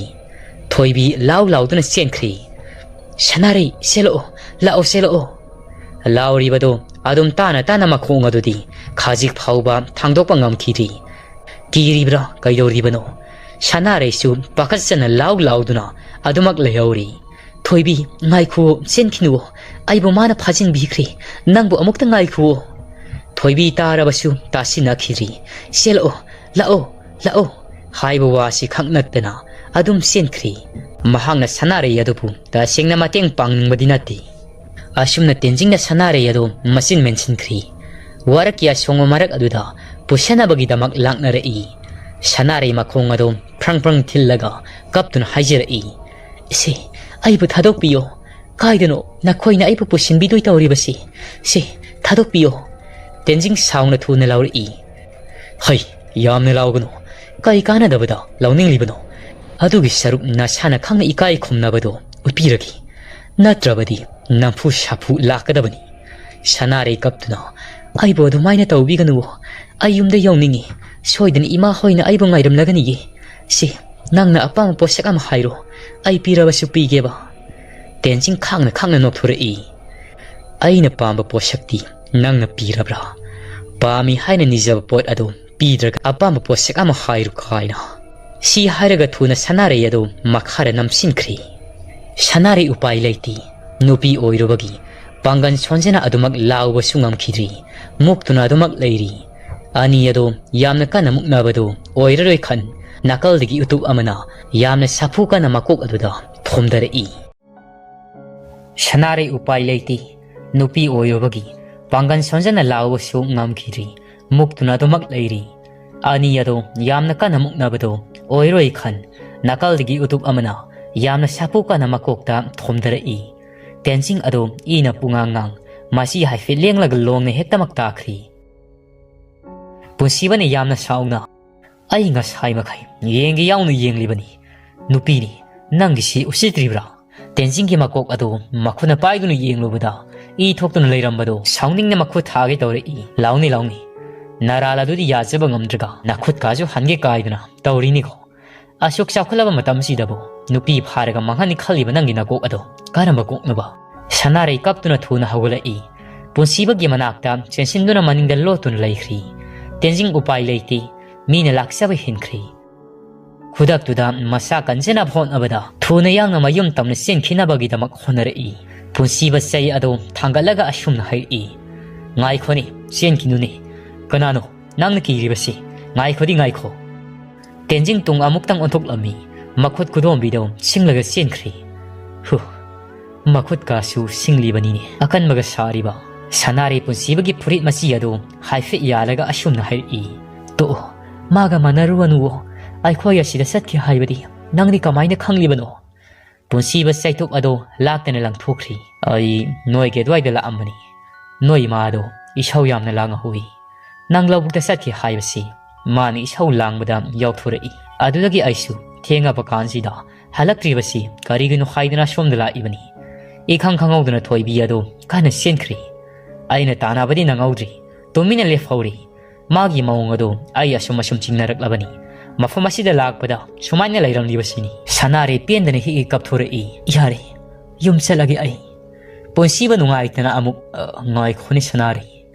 ꯊꯣꯏꯕꯤ ꯂꯥꯎ ꯂꯥꯎꯗꯨꯅ ꯆꯦꯟꯈ꯭ꯔꯤ꯫ "ꯁꯅꯥꯔꯩ, ꯆꯦꯜꯂꯛꯑꯣ, ꯂꯥꯛꯑꯣ, ꯆꯦꯜꯂꯛꯑꯣ!" ꯂꯥꯎꯔꯤꯕꯗꯨ ꯑꯗꯨꯝ ꯇꯥꯅ ꯇꯥꯅ ꯃꯈꯣꯡ ꯑꯗꯨꯗꯤ ꯈꯖꯤꯛ ꯐꯥꯎꯕ ꯊꯥꯡꯗꯣꯛꯄ ꯉꯝꯈꯤꯗ꯭ꯔꯤ꯫ ꯀꯤꯔꯤꯕ꯭ꯔꯥ ꯀꯩꯗꯧꯔꯤꯕꯅꯣ? ꯁꯅꯥꯔꯩꯁꯨ ꯄꯥꯈꯠꯆꯅ ꯂꯥꯎ ꯂꯥꯎꯗꯨꯅ ꯑꯗꯨꯃꯛ ꯂꯩꯍꯧꯔꯤ꯫ "ꯊꯣꯏꯕꯤ, ꯉꯥꯏꯈꯨꯑꯣ, ꯆꯦꯟꯈꯤꯅꯨꯑꯣ꯫ ꯑꯩꯕꯨ ꯃꯥꯅ ꯐꯥꯖꯤꯟꯕꯤꯈ꯭ꯔꯦ꯫ ꯅꯪꯕꯨ ꯑꯃꯨꯛꯇ ꯉꯥꯏꯈꯨꯑꯣ!" ꯊꯣꯏꯕꯤ ꯇꯥꯔꯕꯁꯨ ꯇꯥꯁꯤꯟꯅꯈꯤꯗ꯭ꯔꯤ꯫ "ꯆꯦꯜꯂꯛꯑꯣ, ꯂꯥꯛꯑꯣ, ꯂꯥꯛꯑꯣ!" ꯍꯥꯏꯕ ꯋꯥꯁꯤ ꯈꯛ ꯅꯠꯇꯅ ꯑꯗꯨꯝ ꯆꯦꯟꯈ꯭ꯔꯤ꯫ ꯃꯍꯥꯛꯅ ꯁꯅꯥꯔꯩ ꯑꯗꯨꯕꯨ ꯇꯁꯦꯡꯅ ꯃꯇꯦꯡ ꯄꯥꯡꯅꯤꯡꯕꯗꯤ ꯅꯠꯇꯦ꯫ ꯑꯁꯨꯝꯅ ꯇꯦꯟꯖꯤꯡꯅ ꯁꯅꯥꯔꯩ ꯑꯗꯨ ꯃꯆꯤꯟ ꯃꯦꯟꯁꯤꯟꯈ꯭ꯔꯤ꯫ ꯋꯥꯔꯛꯀꯤ ꯑꯁꯣꯡꯕ ꯃꯔꯛ ꯑꯗꯨꯗ ꯄꯨꯁꯟꯅꯕꯒꯤꯗꯃꯛ ꯂꯥꯛꯅꯔꯛꯏ꯫ ꯁꯅꯥꯔꯩ ꯃꯈꯣꯡ ꯑꯗꯨ ꯐ꯭ꯔꯪ ꯐ꯭ꯔꯪ ꯊꯤꯜꯂꯒ ꯀꯞꯇꯨꯅ ꯍꯥꯏꯖꯔꯛꯏ, "ꯏꯆꯦ, ꯑꯩꯕꯨ ꯊꯥꯗꯣꯛꯄꯤꯌꯣ꯫ ꯀꯥꯏꯗꯅꯣ ꯅꯈꯣꯏꯅ ꯑꯩꯕꯨ ꯄꯨꯁꯤꯟꯕꯤꯗꯣꯏ ꯇꯧꯔꯤꯕꯁꯤ? ꯁꯦ, ꯊꯥꯗꯣꯛꯄꯤꯌꯣ!" ꯇꯦꯟꯖꯤꯡ ꯁꯥꯎꯅ ꯊꯨꯅ ꯂꯥꯎꯔꯛꯏ꯫ "ꯍꯩ, ꯌꯥꯝꯅ ꯂꯥꯎꯒꯅꯨ꯫ ꯀꯩ ꯀꯥꯟꯅꯗꯕꯗ ꯂꯥꯎꯅꯤꯡꯂꯤꯕꯅꯣ? ꯑꯗꯨꯒꯤ ꯁꯔꯨꯛ ꯅꯁꯥꯅ ꯈꯪꯅ ꯏꯀꯥꯏ ꯈꯨꯝꯅꯕꯗꯣ ꯎꯠꯄꯤꯔꯒꯦ꯫ ꯅꯠꯇ꯭ꯔꯕꯗꯤ ꯅꯝꯐꯨ ꯁꯥꯐꯨ ꯂꯥꯛꯀꯗꯕꯅꯤ꯫" ꯁꯅꯥꯔꯩ ꯀꯞꯇꯨꯅ, "ꯑꯩꯕꯨ ꯑꯗꯨꯃꯥꯏꯅ ꯇꯧꯕꯤꯒꯅꯨ꯫ ꯑꯩ ꯌꯨꯝꯗ ꯌꯧꯅꯤꯡꯉꯤ꯫ ꯁꯣꯏꯗꯅ ꯏꯃꯥ ꯍꯣꯏꯅ ꯑꯩꯕꯨ ꯉꯥꯏꯔꯝꯂꯒꯅꯤꯌꯦ꯫ ꯁꯦ, ꯅꯪꯅ ꯑꯄꯥꯝꯕ ꯄꯣꯠꯁꯛ ꯑꯃ ꯍꯥꯏꯔꯣ꯫ ꯑꯩ ꯄꯤꯔꯕꯁꯨ ꯄꯤꯒꯦꯕ꯫" ꯇꯦꯟꯖꯤꯡ ꯈꯥꯡꯅ ꯈꯥꯡꯅ ꯅꯣꯛꯊꯣꯔꯛꯏ꯫ "ꯑꯩꯅ ꯄꯥꯝꯕ ꯄꯣꯠꯁꯛꯇꯤ ꯅꯪꯅ ꯄꯤꯔꯕ꯭ꯔꯥ? ꯄꯥꯝꯃꯤ ꯍꯥꯏꯅ ꯅꯤꯖꯕ ꯄꯣꯠ ꯑꯗꯨ ꯄꯤꯗ꯭ꯔꯒ ꯑꯄꯥꯝꯕ ꯄꯣꯠꯁꯛ ꯑꯃ ꯍꯥꯏꯔꯨ ꯀꯥꯏꯅ꯫ ꯁꯤ ꯍꯥꯏꯔꯒ ꯊꯨꯅ ꯁꯅꯥꯔꯩ ꯑꯗꯨ ꯃꯈꯥꯗ ꯅꯝꯁꯤꯟꯈ꯭ꯔꯤ꯫ ꯁꯅꯥꯔꯩ ꯎꯄꯥꯏ ꯂꯩꯇꯦ꯫ ꯅꯨꯄꯤ ꯑꯣꯏꯔꯨꯕꯒꯤ ꯄꯥꯡꯒꯜ ꯁꯣꯟꯖꯅ ꯑꯗꯨꯃꯛ ꯂꯥꯎꯕꯁꯨ ꯉꯝꯈꯤꯗ꯭ꯔꯤ꯫ ꯃꯨꯛꯇꯨꯅ ꯑꯗꯨꯃꯛ ꯂꯩꯔꯤ꯫ ꯑꯅꯤ ꯑꯗꯨ ꯌꯥꯝꯅ ꯀꯟꯅ ꯃꯨꯛꯅꯕꯗꯨ ꯑꯣꯏꯔꯔꯣꯏ ꯈꯟ ꯅꯥꯀꯜꯗꯒꯤ ꯎꯇꯨꯞ ꯑꯃꯅ ꯌꯥꯝꯅ ꯁꯥꯐꯨ ꯀꯟꯅ ꯃꯀꯣꯛ ꯑꯗꯨꯗ ꯊꯣꯝꯗꯔꯛꯏ꯫ ꯁꯅꯥꯔꯩ ꯎꯄꯥꯏ ꯂꯩꯇꯦ꯫ ꯅꯨꯄꯤ ꯑꯣꯏꯔꯨꯕꯒꯤ ꯄꯥꯡꯒꯜ ꯁꯣꯟꯖꯅ ꯂꯥꯎꯕꯁꯨ ꯉꯝꯈꯤꯗ꯭ꯔꯤ꯫ ꯃꯨꯛꯇꯨꯅ ꯑꯗꯨꯃꯛ ꯂꯩꯔꯤ꯫ ꯑꯅꯤ ꯑꯗꯨ ꯌꯥꯝꯅ ꯀꯟꯅ ꯃꯨꯛꯅꯕꯗꯨ ꯑꯣꯏꯔꯣꯏ ꯈꯟ ꯅꯥꯀꯜꯗꯒꯤ ꯎꯇꯨꯞ ꯑꯃꯅ ꯌꯥꯝꯅ ꯁꯥꯐꯨ ꯀꯟꯅ ꯃꯀꯣꯛꯇ ꯊꯣꯝꯗꯔꯛꯏ꯫ ꯇꯦꯟꯖꯤꯡ ꯑꯗꯨ ꯏꯅ ꯄꯨꯡꯉꯥꯡ ꯉꯥꯡ ꯃꯁꯤ ꯍꯥꯏꯐꯦꯠ ꯂꯦꯡꯂꯒ ꯂꯣꯡꯅ ꯍꯦꯛꯇꯃꯛ ꯇꯥꯈ꯭ꯔꯤ꯫ ꯄꯨꯟꯁꯤꯕꯅ ꯌꯥꯝꯅ ꯁꯥꯎꯅ, "ꯑꯩ ꯉꯁꯥꯏ ꯃꯈꯩ ꯌꯦꯡꯒꯦ ꯌꯥꯎꯅ ꯌꯦꯡꯂꯤꯕꯅꯤ꯫ ꯅꯨꯄꯤꯅꯤ, ꯅꯪꯒꯤꯁꯤ ꯎꯁꯤꯠꯇ꯭ꯔꯤꯕ꯭ꯔꯥ?" ꯇꯦꯟꯖꯤꯡꯒꯤ ꯃꯀꯣꯛ ꯑꯗꯨ ꯃꯈꯨꯠꯅ ꯄꯥꯏꯗꯨꯅ ꯌꯦꯡꯂꯨꯕꯗ ꯏ ꯊꯣꯛꯇꯨꯅ ꯂꯩꯔꯝꯕꯗꯨ ꯁꯥꯎꯅꯤꯡꯅ ꯃꯈꯨꯠ ꯊꯥꯒꯦ ꯇꯧꯔꯛꯏ꯫ "ꯂꯥꯎꯅꯤ, ꯂꯥꯎꯅꯤ꯫ ꯅꯔꯥꯜ ꯑꯗꯨꯗꯤ ꯌꯥꯖꯕ ꯉꯝꯗ꯭ꯔꯒ ꯅꯈꯨꯠꯀꯥꯁꯨ ꯍꯟꯒꯦ ꯀꯥꯏꯗꯨꯅ ꯇꯧꯔꯤꯅꯤꯀꯣ꯫ ꯑꯁꯨꯛ ꯆꯥꯎꯈꯠꯂꯕ ꯃꯇꯝꯁꯤꯗꯕꯨ ꯅꯨꯄꯤ ꯐꯥꯔꯒ ꯃꯥꯡꯍꯟꯅꯤ ꯈꯜꯂꯤꯕ ꯅꯪꯒꯤ ꯅꯀꯣꯛ ꯑꯗꯣ ꯀꯔꯝꯕ ꯀꯣꯛꯅꯣꯕ?" ꯁꯅꯥꯔꯩ ꯀꯞꯇꯨꯅ ꯊꯨꯅ ꯍꯧꯒꯠꯂꯛꯏ꯫ ꯄꯨꯟꯁꯤꯕꯒꯤ ꯃꯅꯥꯛꯇ ꯆꯦꯟꯁꯤꯟꯗꯨꯅ ꯃꯅꯤꯡꯗ ꯂꯣꯠꯇꯨꯅ ꯂꯩꯈ꯭ꯔꯤ꯫ ꯇꯦꯟꯖꯤꯡ ꯎꯄꯥꯏ ꯂꯩꯇꯦ꯫ ꯃꯤꯅ ꯂꯥꯛꯆꯕ ꯍꯦꯟꯈ꯭ꯔꯤ꯫ ꯈꯨꯗꯛꯇꯨꯗ ꯃꯁꯥ ꯀꯟꯖꯅꯕ ꯍꯣꯠꯅꯕꯗ ꯊꯨꯅ ꯌꯥꯡꯅ ꯃꯌꯨꯝ ꯇꯝꯅ ꯆꯦꯟꯈꯤꯅꯕꯒꯤꯗꯃꯛ ꯍꯣꯠꯅꯔꯛꯏ꯫ ꯄꯨꯟꯁꯤꯕ ꯆꯩ ꯑꯗꯨ ꯊꯥꯡꯒꯠꯂꯒ ꯑꯁꯨꯝꯅ ꯍꯥꯏꯔꯛꯏ, "ꯉꯥꯏꯈꯣꯅꯦ, ꯆꯦꯟꯈꯤꯅꯨꯅꯦ꯫ ꯀꯅꯥꯅꯣ ꯅꯪꯅ ꯀꯤꯔꯤꯕꯁꯤ? ꯉꯥꯏꯈꯣꯗꯤ ꯉꯥꯏꯈꯣ!" ꯇꯦꯟꯖꯤꯡ ꯇꯨꯡ ꯑꯃꯨꯛꯇꯪ ꯑꯣꯟꯊꯣꯛꯂꯝꯃꯤ꯫ ꯃꯈꯨꯠ ꯈꯨꯗꯣꯝꯕꯤꯗꯨ ꯁꯤꯡꯂꯒ ꯆꯦꯟꯈ꯭ꯔꯤ꯫ ꯍꯨ, ꯃꯈꯨꯠꯀꯥꯁꯨ ꯁꯤꯡꯂꯤꯕꯅꯤꯅꯦ꯫ ꯑꯀꯟꯕꯒ ꯁꯥꯔꯤꯕ ꯁꯅꯥꯔꯩ ꯄꯨꯟꯁꯤꯕꯒꯤ ꯐꯨꯔꯤꯠ ꯃꯆꯤ ꯑꯗꯨ ꯍꯥꯏꯐꯦꯠ ꯌꯥꯜꯂꯒ ꯑꯁꯨꯝꯅ ꯍꯥꯏꯔꯛꯏ, "ꯇꯣꯛꯑꯣ, ꯃꯥꯒ ꯃꯥꯟꯅꯔꯨꯔꯅꯨꯋꯣ꯫ ꯑꯩꯈꯣꯏ ꯑꯁꯤꯗ ꯆꯠꯈꯤ ꯍꯥꯏꯕꯗꯤ ꯅꯪꯗꯤ ꯀꯃꯥꯏꯅ ꯈꯪꯂꯤꯕꯅꯣ?" ꯄꯨꯟꯁꯤꯕ ꯆꯩꯇꯨꯞ ꯑꯗꯣ ꯂꯥꯛꯇꯅ ꯂꯪꯊꯣꯛꯈ꯭ꯔꯤ꯫ "ꯑꯩ ꯅꯣꯏꯒꯤ ꯑꯗꯨꯋꯥꯏꯗ ꯂꯥꯛꯑꯝꯕꯅꯤ꯫ ꯅꯣꯏ ꯏꯃꯥ ꯑꯗꯣ ꯏꯁꯧ ꯌꯥꯝꯅ ꯂꯥꯡꯍꯧꯏ꯫ ꯅꯪ ꯂꯧꯕꯨꯛꯇ ꯆꯠꯈꯤ ꯍꯥꯏꯕꯁꯤ ꯃꯥꯅ ꯏꯁꯧ ꯂꯥꯡꯕꯗ ꯌꯥꯎꯊꯣꯔꯛꯏ꯫ ꯑꯗꯨꯗꯒꯤ ꯑꯩꯁꯨ ꯊꯦꯡꯉꯕ ꯀꯥꯟꯁꯤꯗ ꯍꯜꯂꯛꯇ꯭ꯔꯤꯕꯁꯤ ꯀꯔꯤꯒꯤꯅꯣ ꯍꯥꯏꯗꯨꯅ ꯁꯣꯝꯗ ꯂꯥꯛꯏꯕꯅꯤ꯫ ꯏꯈꯪ ꯈꯪꯍꯧꯗꯅ ꯊꯣꯏꯕꯤ ꯑꯗꯣ ꯀꯟꯅ ꯆꯦꯟꯈ꯭ꯔꯤ꯫ ꯑꯩꯅ ꯇꯥꯟꯅꯕꯗꯤ ꯅꯪꯍꯧꯗ꯭ꯔꯤ꯫ ꯇꯨꯃꯤꯟꯅ ꯂꯦꯞꯍꯧꯔꯤ꯫ ꯃꯥꯒꯤ ꯃꯑꯣꯡ ꯑꯗꯨ ꯑꯩ ꯑꯁꯨꯝ ꯑꯁꯨꯝ ꯆꯤꯡꯅꯔꯛꯂꯕꯅꯤ꯫ ꯃꯐꯝ ꯑꯁꯤꯗ ꯂꯥꯛꯄꯗ ꯁꯨꯃꯥꯏꯅ ꯂꯩꯔꯝꯂꯤꯕꯁꯤꯅꯤ꯫" ꯁꯅꯥꯔꯩ ꯄꯦꯟꯗꯅ ꯍꯤꯛ ꯍꯤꯛ ꯀꯞꯊꯣꯔꯛꯏ꯫ "ꯌꯥꯔꯦ, ꯌꯨꯝ ꯆꯠꯂꯒꯦ ꯑꯩ꯫" ꯄꯨꯟꯁꯤꯕ ꯅꯨꯡꯉꯥꯏꯇꯅ ꯑꯃꯨꯛ, "ꯑ, ꯉꯥꯏꯈꯣꯅꯦ ꯁꯅꯥꯔꯩ꯫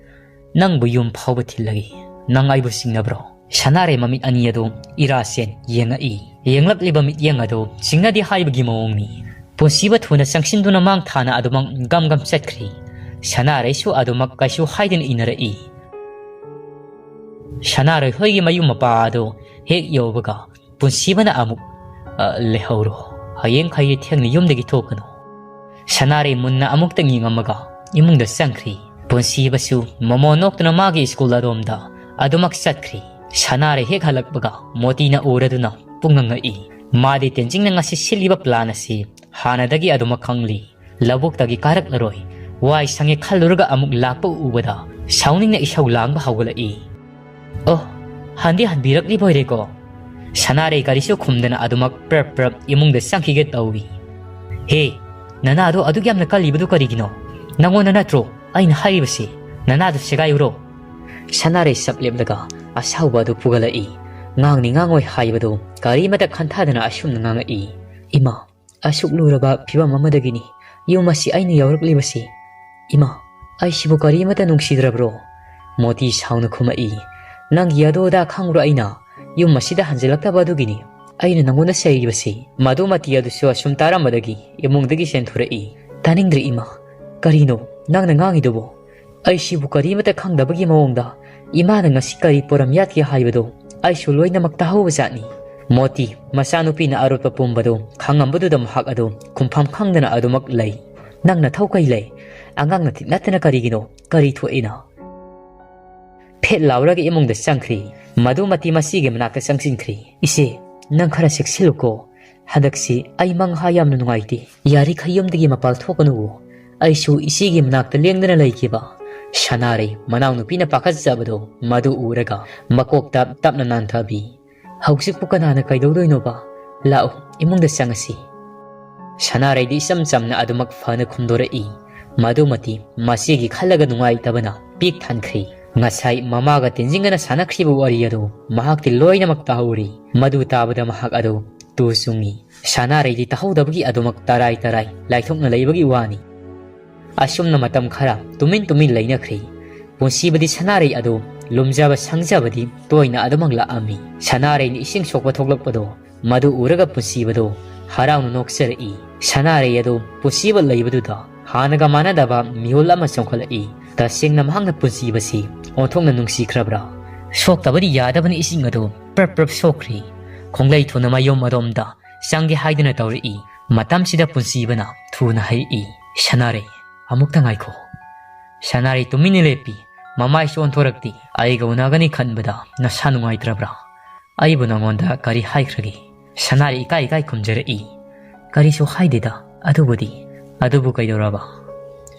"ꯅꯪꯕꯨ ꯌꯨꯝ ꯐꯥꯎꯕ ꯊꯤꯜꯂꯒꯦ꯫ ꯅꯪ ꯑꯩꯕꯨ ꯆꯤꯡꯅꯕ꯭ꯔꯣ?" ꯁꯅꯥꯔꯩ ꯃꯃꯤꯠ ꯑꯅꯤ ꯑꯗꯨ ꯏꯔꯥ ꯁꯦꯟ ꯌꯦꯡꯉꯛꯏ꯫ ꯌꯦꯡꯂꯛꯂꯤꯕ ꯃꯤꯠꯌꯦꯡ ꯑꯗꯨ ꯆꯤꯡꯅꯗꯦ ꯍꯥꯏꯕꯒꯤ ꯃꯑꯣꯡꯅꯤ꯫ ꯄꯨꯟꯁꯤꯕ ꯊꯨꯅ ꯆꯪꯁꯤꯟꯗꯨꯅ ꯃꯥꯡ ꯊꯥꯅ ꯑꯗꯨꯃꯛ ꯒꯝ ꯒꯝ ꯆꯠꯈ꯭ꯔꯤ꯫ ꯁꯅꯥꯔꯩꯁꯨ ꯑꯗꯨꯃꯛ ꯀꯩꯁꯨ ꯍꯥꯏꯗꯅ ꯏꯟꯅꯔꯛꯏ꯫ ꯁꯅꯥꯔꯩ ꯍꯣꯏꯒꯤ ꯃꯌꯨꯝ ꯃꯄꯥ ꯑꯗꯨ ꯍꯦꯛ ꯌꯧꯕꯒ ꯄꯨꯟꯁꯤꯕꯅ ꯑꯃꯨꯛ, "ꯑ, ꯂꯩꯍꯧꯔꯣ꯫ ꯍꯌꯦꯡ ꯈꯩ ꯊꯦꯡꯅ ꯌꯨꯝꯗꯒꯤ ꯊꯣꯛꯀꯅꯨ꯫" ꯁꯅꯥꯔꯩ ꯃꯨꯟꯅ ꯑꯃꯨꯛꯇꯪ ꯌꯦꯡꯉꯝꯃꯒ ꯏꯃꯨꯡꯗ ꯆꯪꯈ꯭ꯔꯤ꯫ ꯄꯨꯟꯁꯤꯕꯁꯨ ꯃꯃꯣꯟ ꯅꯣꯛꯇꯨꯅ ꯃꯥꯒꯤ ꯁ꯭ꯀꯨꯜ ꯑꯗꯣꯝꯗ ꯑꯗꯨꯃꯛ ꯆꯠꯈ꯭ꯔꯤ꯫ ꯁꯅꯥꯔꯩ ꯍꯦꯛ ꯍꯜꯂꯛꯄꯒ ꯃꯣꯇꯤꯅ ꯎꯔꯗꯨꯅ ꯄꯨꯡꯉꯛ ꯉꯛꯏ꯫ ꯃꯥꯗꯤ ꯇꯦꯟꯖꯤꯡꯅ ꯉꯁꯤ ꯁꯤꯜꯂꯤꯕ ꯄ꯭ꯂꯥꯟ ꯑꯁꯤ ꯍꯥꯟꯅꯗꯒꯤ ꯑꯗꯨꯃꯛ ꯈꯪꯂꯤ꯫ ꯂꯧꯕꯨꯛꯇꯒꯤ ꯀꯥꯔꯛꯂꯔꯣꯏ, ꯋꯥꯏ ꯁꯪꯉꯦ ꯈꯜꯂꯨꯔꯒ ꯑꯃꯨꯛ ꯂꯥꯛꯄ ꯎꯕꯗ ꯁꯥꯎꯅꯤꯡꯅ ꯏꯁꯧ ꯂꯥꯡꯕ ꯍꯧꯒꯠꯂꯛꯏ꯫ "ꯑꯣ, ꯍꯟꯗꯤ ꯍꯟꯕꯤꯔꯛꯂꯤꯕ ꯑꯣꯏꯔꯦꯀꯣ?" ꯁꯅꯥꯔꯩ ꯀꯔꯤꯁꯨ ꯈꯨꯝꯗꯅ ꯑꯗꯨꯃꯛ ꯄ꯭ꯔꯞ ꯄ꯭ꯔꯞ ꯏꯃꯨꯡꯗ ꯆꯪꯈꯤꯒꯦ ꯇꯧꯏ꯫ "ꯍꯦ, ꯅꯅꯥꯗꯣ ꯑꯗꯨꯛ ꯌꯥꯝꯅ ꯀꯜꯂꯤꯕꯗꯨ ꯀꯔꯤꯒꯤꯅꯣ? ꯅꯪꯉꯣꯟꯗ ꯅꯠꯇ꯭ꯔꯣ ꯑꯩꯅ ꯍꯥꯏꯔꯤꯕꯁꯤ, ꯅꯅꯥꯗꯨ ꯁꯦꯒꯥꯏꯌꯨꯔꯣ?" ꯁꯅꯥꯔꯩ ꯆꯞ ꯂꯦꯞꯂꯒ ꯑꯁꯥꯎꯕ ꯑꯗꯨ ꯐꯨꯒꯠꯂꯛꯏ꯫ ꯉꯥꯡꯅꯤ ꯉꯥꯡꯉꯣꯏ ꯍꯥꯏꯕꯗꯨ ꯀꯔꯤꯃꯇ ꯈꯟꯊꯗꯅ ꯑꯁꯨꯝꯅ ꯉꯥꯡꯉꯛꯏ꯫ "ꯏꯃꯥ, ꯑꯁꯨꯛ ꯂꯨꯔꯕ ꯐꯤꯕꯝ ꯑꯃꯗꯒꯤꯅꯤ ꯌꯨꯝ ꯑꯁꯤ ꯑꯩꯅ ꯌꯧꯔꯛꯂꯤꯕꯁꯤ꯫ ꯏꯃꯥ, ꯑꯩꯁꯤꯕꯨ ꯀꯔꯤꯃꯇ ꯅꯨꯡꯁꯤꯗ꯭ꯔꯕ꯭ꯔꯣ?" ꯃꯣꯇꯤ ꯁꯥꯎꯅ ꯈꯨꯝꯃꯛꯏ꯫ "ꯅꯪꯒꯤ ꯑꯗꯨ ꯑꯗꯥ ꯈꯪꯕ꯭ꯔꯣ ꯑꯩꯅ ꯌꯨꯝ ꯑꯁꯤꯗ ꯍꯟꯖꯤꯜꯂꯛꯇꯕ ꯑꯗꯨꯒꯤꯅꯤ ꯑꯩꯅ ꯅꯪꯉꯣꯟꯗ ꯆꯩꯔꯤꯕꯁꯤ?" ꯃꯗꯨꯃꯇꯤ ꯑꯗꯨꯁꯨ ꯑꯁꯨꯝ ꯇꯥꯔꯝꯕꯗꯒꯤ ꯏꯃꯨꯡꯗꯒꯤ ꯆꯦꯟꯊꯣꯔꯛꯏ꯫ "ꯇꯥꯅꯤꯡꯗ꯭ꯔꯦ ꯏꯃꯥ, ꯀꯔꯤꯅꯣ ꯅꯪꯅ ꯉꯥꯡꯉꯤꯗꯨꯕꯣ? ꯑꯩꯁꯤꯕꯨ ꯀꯔꯤꯃꯇ ꯈꯪꯗꯕꯒꯤ ꯃꯑꯣꯡꯗ ꯏꯃꯥꯅ ꯉꯁꯤ ꯀꯔꯤ ꯄꯣꯔꯝ ꯌꯥꯠꯀꯦ ꯍꯥꯏꯕꯗꯣ ꯑꯩꯁꯨ ꯂꯣꯏꯅꯃꯛ ꯇꯥꯍꯧꯕ ꯖꯥꯠꯅꯤ꯫" ꯃꯣꯇꯤ ꯃꯆꯥꯅꯨꯄꯤꯅ ꯑꯔꯣꯠꯄ ꯄꯨꯝꯕꯗꯨ ꯈꯪꯉꯝꯕꯗꯨꯗ ꯃꯍꯥꯛ ꯑꯗꯨ ꯈꯨꯝꯐꯝ ꯈꯪꯗꯅ ꯑꯗꯨꯃꯛ ꯂꯩ꯫ "ꯅꯪ ꯅꯊꯧ ꯀꯩ ꯂꯩ? ꯑꯉꯥꯡ ꯅꯊꯤꯛ ꯅꯠꯇꯅ ꯀꯔꯤꯒꯤꯅꯣ? ꯀꯔꯤ ꯊꯣꯛꯏꯅ?" ꯐꯦꯠ ꯂꯥꯎꯔꯒ ꯏꯃꯨꯡꯗ ꯆꯪꯈ꯭ꯔꯤ꯫ ꯃꯗꯨꯃꯇꯤ ꯃꯁꯤꯒꯤ ꯃꯅꯥꯛꯇ ꯆꯪꯁꯤꯟꯈ꯭ꯔꯤ꯫ "ꯏꯆꯦ, ꯅꯪ ꯈꯔ ꯆꯦꯛꯁꯤꯜꯂꯨꯀꯣ꯫ ꯍꯟꯗꯛꯁꯤ ꯑꯩ ꯃꯪꯍꯥ ꯌꯥꯝꯅ ꯅꯨꯡꯉꯥꯏꯇꯦ꯫ ꯌꯥꯔꯤꯈꯩ ꯌꯨꯝꯗꯒꯤ ꯃꯄꯥꯜ ꯊꯣꯛꯀꯅꯨ꯫ ꯑꯩꯁꯨ ꯏꯆꯦꯒꯤ ꯃꯅꯥꯛꯇ ꯂꯦꯡꯗꯅ ꯂꯩꯈꯤꯕ꯫" ꯁꯅꯥꯔꯩ ꯃꯅꯥꯎꯅꯨꯄꯤꯅ ꯄꯥꯈꯠꯆꯕꯗꯣ ꯃꯗꯨ ꯎꯔꯒ ꯃꯀꯣꯛ ꯇꯞ ꯇꯞꯅ ꯅꯥꯟꯊꯕꯤ꯫ "ꯍꯧꯖꯤꯛꯄꯨ ꯀꯅꯥꯅ ꯀꯩꯗꯧꯗꯣꯏꯅꯣꯕ? ꯂꯥꯛꯎ, ꯏꯃꯨꯡꯗ ꯆꯪꯉꯁꯤ꯫" ꯁꯅꯥꯔꯩꯗꯤ ꯏꯆꯝ ꯆꯝꯅ ꯑꯗꯨꯃꯛ ꯐꯅ ꯈꯨꯝꯗꯣꯔꯛꯏ꯫ ꯃꯗꯨꯃꯇꯤ ꯃꯁꯤꯒꯤ ꯈꯜꯂꯒ ꯅꯨꯡꯉꯥꯏꯇꯕꯅ ꯄꯤꯛ ꯊꯟꯈ꯭ꯔꯤ꯫ ꯉꯁꯥꯏ ꯃꯃꯥꯒ ꯇꯦꯟꯖꯤꯡꯒꯅ ꯁꯥꯟꯅꯈ꯭ꯔꯤꯕ ꯋꯥꯔꯤ ꯑꯗꯨ ꯃꯍꯥꯛꯇꯤ ꯂꯣꯏꯅꯃꯛ ꯇꯥꯍꯧꯔꯤ꯫ ꯃꯗꯨ ꯇꯥꯕꯗ ꯃꯍꯥꯛ ꯑꯗꯨ ꯇꯨ ꯆꯨꯡꯉꯤ꯫ ꯁꯅꯥꯔꯩꯗꯤ ꯇꯥꯍꯧꯗꯕꯒꯤ ꯑꯗꯨꯃꯛ ꯇꯔꯥꯏ ꯇꯔꯥꯏ ꯂꯥꯏꯊꯣꯛꯅ ꯂꯩꯕꯒꯤ ꯋꯥꯅꯤ꯫ ꯑꯁꯨꯝꯅ ꯃꯇꯝ ꯈꯔ ꯇꯨꯃꯤꯟ ꯇꯨꯃꯤꯟ ꯂꯩꯅꯈ꯭ꯔꯤ꯫ ꯄꯨꯟꯁꯤꯕꯗꯤ ꯁꯅꯥꯔꯩ ꯑꯗꯨ ꯂꯨꯝꯖꯕ ꯁꯪꯖꯕꯗꯤ ꯇꯣꯏꯅ ꯑꯗꯨꯃꯛ ꯂꯥꯛꯑꯝꯃꯤ꯫ ꯁꯅꯥꯔꯩꯅ ꯏꯁꯤꯡ ꯁꯣꯛꯄ ꯊꯣꯛꯂꯛꯄꯗꯣ ꯃꯗꯨ ꯎꯔꯒ ꯄꯨꯟꯁꯤꯕꯗꯣ ꯍꯔꯥꯎꯅ ꯅꯣꯛꯆꯔꯛꯏ꯫ ꯁꯅꯥꯔꯩ ꯑꯗꯨ ꯄꯨꯟꯁꯤꯕ ꯂꯩꯕꯗꯨꯗ ꯍꯥꯟꯅꯒ ꯃꯥꯟꯅꯗꯕ ꯃꯤꯍꯨꯜ ꯑꯃ ꯆꯣꯡꯈꯠꯂꯛꯏ꯫ ꯇꯁꯦꯡꯅ ꯃꯍꯥꯛꯅ ꯄꯨꯟꯁꯤꯕꯁꯤ ꯑꯣꯟꯊꯣꯛꯅ ꯅꯨꯡꯁꯤꯈ꯭ꯔꯕ꯭ꯔꯥ? ꯁꯣꯛꯇꯕꯗꯤ ꯌꯥꯗꯕꯅ ꯏꯁꯤꯡ ꯑꯗꯨ ꯄ꯭ꯔꯞ ꯄ꯭ꯔꯞ ꯁꯣꯛꯈ꯭ꯔꯤ꯫ ꯈꯣꯡꯂꯩ ꯊꯨꯅ ꯃꯌꯨꯝ ꯑꯗꯣꯝꯗ ꯆꯪꯒꯦ ꯍꯥꯏꯗꯨꯅ ꯇꯧꯔꯛꯏ꯫ ꯃꯇꯝꯁꯤꯗ ꯄꯨꯟꯁꯤꯕꯅ ꯊꯨꯅ ꯍꯥꯏꯔꯛꯏ, "ꯁꯅꯥꯔꯩ, ꯑꯃꯨꯛꯇ ꯉꯥꯏꯈꯣ꯫" ꯁꯅꯥꯔꯩ ꯇꯨꯃꯤꯟꯅ ꯂꯦꯞꯄꯤ꯫ ꯃꯃꯥꯏꯁꯨ ꯑꯣꯟꯊꯣꯔꯛꯇꯦ꯫ "ꯑꯩꯒ ꯎꯅꯒꯅꯤ ꯈꯟꯕꯗ ꯅꯁꯥ ꯅꯨꯡꯉꯥꯏꯇ꯭ꯔꯕ꯭ꯔꯥ? ꯑꯩꯕꯨ ꯅꯉꯣꯟꯗ ꯀꯔꯤ ꯍꯥꯏꯈ꯭ꯔꯒꯦ?" ꯁꯅꯥꯔꯩ ꯏꯀꯥꯏ ꯏꯀꯥꯏ ꯈꯨꯝꯖꯔꯛꯏ, "ꯀꯔꯤꯁꯨ ꯍꯥꯏꯗꯦꯗ꯫ ꯑꯗꯨꯕꯨꯗꯤ, ꯑꯗꯨꯕꯨ ꯀꯩꯗꯧꯔꯕ?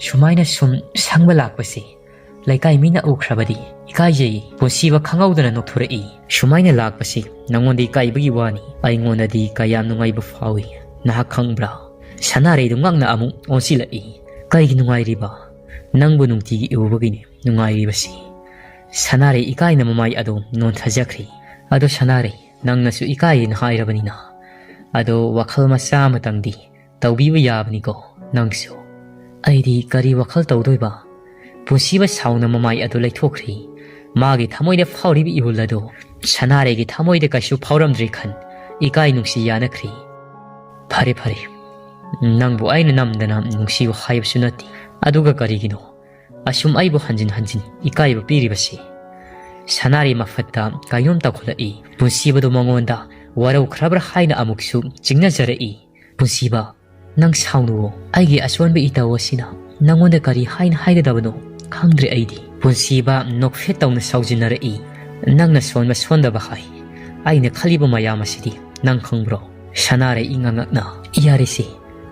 ꯁꯨꯃꯥꯏꯅ ꯁꯨꯝ ꯁꯪꯕ ꯂꯥꯛꯄꯁꯦ ꯂꯩꯀꯥꯏ ꯃꯤꯅ ꯎꯈ꯭ꯔꯕꯗꯤ ꯏꯀꯥꯏꯖꯩ꯫" ꯄꯨꯟꯁꯤꯕ ꯈꯪꯍꯧꯗꯅ ꯅꯣꯛꯊꯣꯔꯛꯏ꯫ "ꯁꯨꯃꯥꯏꯅ ꯂꯥꯛꯄꯁꯤ ꯅꯉꯣꯟꯗ ꯏꯀꯥꯏꯕꯒꯤ ꯋꯥꯅꯤ, ꯑꯩꯉꯣꯟꯗꯗꯤ ꯀꯌꯥꯝ ꯅꯨꯡꯉꯥꯏꯕ ꯐꯥꯎꯏ ꯅꯍꯥꯛ ꯈꯪꯕ꯭ꯔꯥ?" ꯁꯅꯥꯔꯩꯗꯨ ꯉꯛꯅ ꯑꯃꯨꯛ ꯑꯣꯟꯁꯤꯜꯂꯛꯏ꯫ "ꯀꯩꯒꯤ ꯅꯨꯡꯉꯥꯏꯔꯤꯕ? ꯅꯪꯕꯨ ꯅꯨꯡꯇꯤꯒꯤ ꯎꯕꯒꯤꯅꯤ ꯅꯨꯡꯉꯥꯏꯔꯤꯕꯁꯤ꯫" ꯁꯅꯥꯔꯩ ꯏꯀꯥꯏꯅ ꯃꯃꯥꯏ ꯑꯗꯨ ꯅꯣꯟꯊꯖꯈ꯭ꯔꯤ꯫ "ꯑꯗꯣ ꯁꯅꯥꯔꯩ, ꯅꯪꯅꯁꯨ ꯏꯀꯥꯏꯌꯦꯅ ꯍꯥꯏꯔꯕꯅꯤꯅ, ꯑꯗꯣ ꯋꯥꯈꯜ ꯃꯆꯥ ꯑꯃꯇꯪꯗꯤ ꯇꯧꯕꯤꯕ ꯌꯥꯕꯅꯤꯀꯣ ꯅꯪꯁꯨ꯫" "ꯑꯩꯗꯤ ꯀꯔꯤ ꯋꯥꯈꯜ ꯇꯧꯗꯣꯏꯕ?" ꯄꯨꯟꯁꯤꯕ ꯁꯥꯎꯅ ꯃꯃꯥꯏ ꯑꯗꯨ ꯂꯩꯊꯣꯛꯈ꯭ꯔꯤ꯫ ꯃꯥꯒꯤ ꯊꯃꯣꯏꯗ ꯐꯥꯎꯔꯤꯕ ꯏꯍꯨꯜ ꯑꯗꯨ ꯁꯅꯥꯔꯩꯒꯤ ꯊꯃꯣꯏꯗ ꯀꯩꯁꯨ ꯐꯥꯎꯔꯝꯗ꯭ꯔꯦ ꯈꯟ ꯏꯀꯥꯏ ꯅꯨꯡꯁꯤ ꯌꯥꯅꯈ꯭ꯔꯤ꯫ "ꯐꯔꯦ, ꯐꯔꯦ, ꯅꯪꯕꯨ ꯑꯩꯅ ꯅꯝꯗꯅ ꯅꯨꯡꯁꯤꯌꯨ ꯍꯥꯏꯕꯁꯨ ꯅꯠꯇꯦ꯫ ꯑꯗꯨꯒ ꯀꯔꯤꯒꯤꯅꯣ ꯑꯁꯨꯝ ꯑꯩꯕꯨ ꯍꯟꯖꯤꯟ ꯍꯟꯖꯤꯟ ꯏꯀꯥꯏꯕ ꯄꯤꯔꯤꯕꯁꯤ?" ꯁꯅꯥꯔꯩ ꯃꯐꯠꯇ ꯀꯩꯅꯣꯝ ꯇꯧꯈꯠꯂꯛꯏ꯫ ꯄꯨꯟꯁꯤꯕꯗꯨ ꯃꯉꯣꯟꯗ ꯋꯥꯔꯧꯈ꯭ꯔꯕ꯭ꯔꯥ ꯍꯥꯏꯅ ꯑꯃꯨꯛꯁꯨ ꯆꯤꯡꯅꯖꯔꯛꯏ꯫ "ꯄꯨꯟꯁꯤꯕ, ꯅꯪ ꯁꯥꯎꯅꯨꯋꯣ꯫ ꯑꯩꯒꯤ ꯑꯁꯣꯟꯕ ꯏꯇꯧ ꯑꯁꯤꯅ ꯅꯪꯉꯣꯟꯗ ꯀꯔꯤ ꯍꯥꯏꯅ ꯍꯥꯏꯒꯗꯕꯅꯣ ꯈꯪꯗ꯭ꯔꯦ ꯑꯩꯗꯤ꯫" ꯄꯨꯟꯁꯤꯕ ꯅꯣꯛꯐꯦꯠ ꯇꯧꯅ ꯁꯥꯎꯖꯤꯟꯅꯔꯛꯏ꯫ "ꯅꯪꯅ ꯁꯣꯟꯕ ꯁꯣꯟꯗꯕ ꯍꯥꯏ, ꯑꯩꯅ ꯈꯜꯂꯤꯕ ꯃꯌꯥꯝ ꯑꯁꯤꯗꯤ ꯅꯪ ꯈꯪꯕ꯭ꯔꯣ?" ꯁꯅꯥꯔꯩ ꯏꯉꯛ ꯉꯛꯅ, "ꯌꯥꯔꯦꯁꯦ,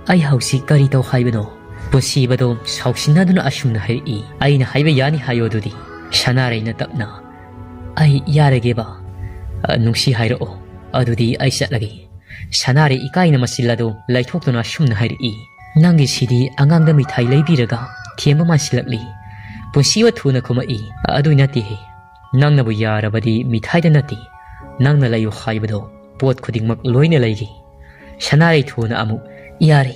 ꯑꯩ ꯍꯧꯖꯤꯛ ꯀꯔꯤ ꯇꯧ ꯍꯥꯏꯕꯅꯣ?" ꯄꯨꯟꯁꯤꯕꯗꯣ ꯁꯥꯎꯁꯤꯟꯅꯗꯨꯅ ꯑꯁꯨꯝꯅ ꯍꯥꯏꯔꯛꯏ, "ꯑꯩꯅ ꯍꯥꯏꯕ ꯌꯥꯅꯤ ꯍꯥꯏꯌꯣ ꯑꯗꯨꯗꯤ꯫" ꯁꯅꯥꯔꯩꯅ ꯇꯞꯅ, "ꯑꯩ ꯌꯥꯔꯒꯦꯕ꯫ ꯑ, ꯅꯨꯡꯁꯤ ꯍꯥꯏꯔꯛꯑꯣ, ꯑꯗꯨꯗꯤ ꯑꯩ ꯆꯠꯂꯒꯦ꯫" ꯁꯅꯥꯔꯩ ꯏꯀꯥꯏꯅ ꯃꯆꯤꯜ ꯑꯗꯨ ꯂꯩꯊꯣꯛꯇꯨꯅ ꯑꯁꯨꯝꯅ ꯍꯥꯏꯔꯛꯏ, "ꯅꯪꯒꯤꯁꯤꯗꯤ ꯑꯉꯥꯡꯗ ꯃꯤꯊꯥꯏ ꯂꯩꯕꯤꯔꯒ ꯊꯦꯝꯕ ꯃꯥꯟꯁꯤꯜꯂꯛꯂꯤ꯫" ꯄꯨꯟꯁꯤꯕ ꯊꯨꯅ ꯈꯨꯝꯃꯛꯏ, "ꯑꯗꯨꯏ ꯅꯠꯇꯦꯍꯦ, ꯅꯪꯅꯕꯨ ꯌꯥꯔꯕꯗꯤ ꯃꯤꯊꯥꯏꯗ ꯅꯠꯇꯦ, ꯅꯪꯅ ꯂꯩꯌꯨ ꯍꯥꯏꯕꯗꯣ ꯄꯣꯠ ꯈꯨꯗꯤꯡꯃꯛ ꯂꯣꯏꯅ ꯂꯩꯔꯤ꯫" ꯁꯅꯥꯔꯩ ꯊꯨꯅ ꯑꯃꯨꯛ, "ꯌꯥꯔꯦ,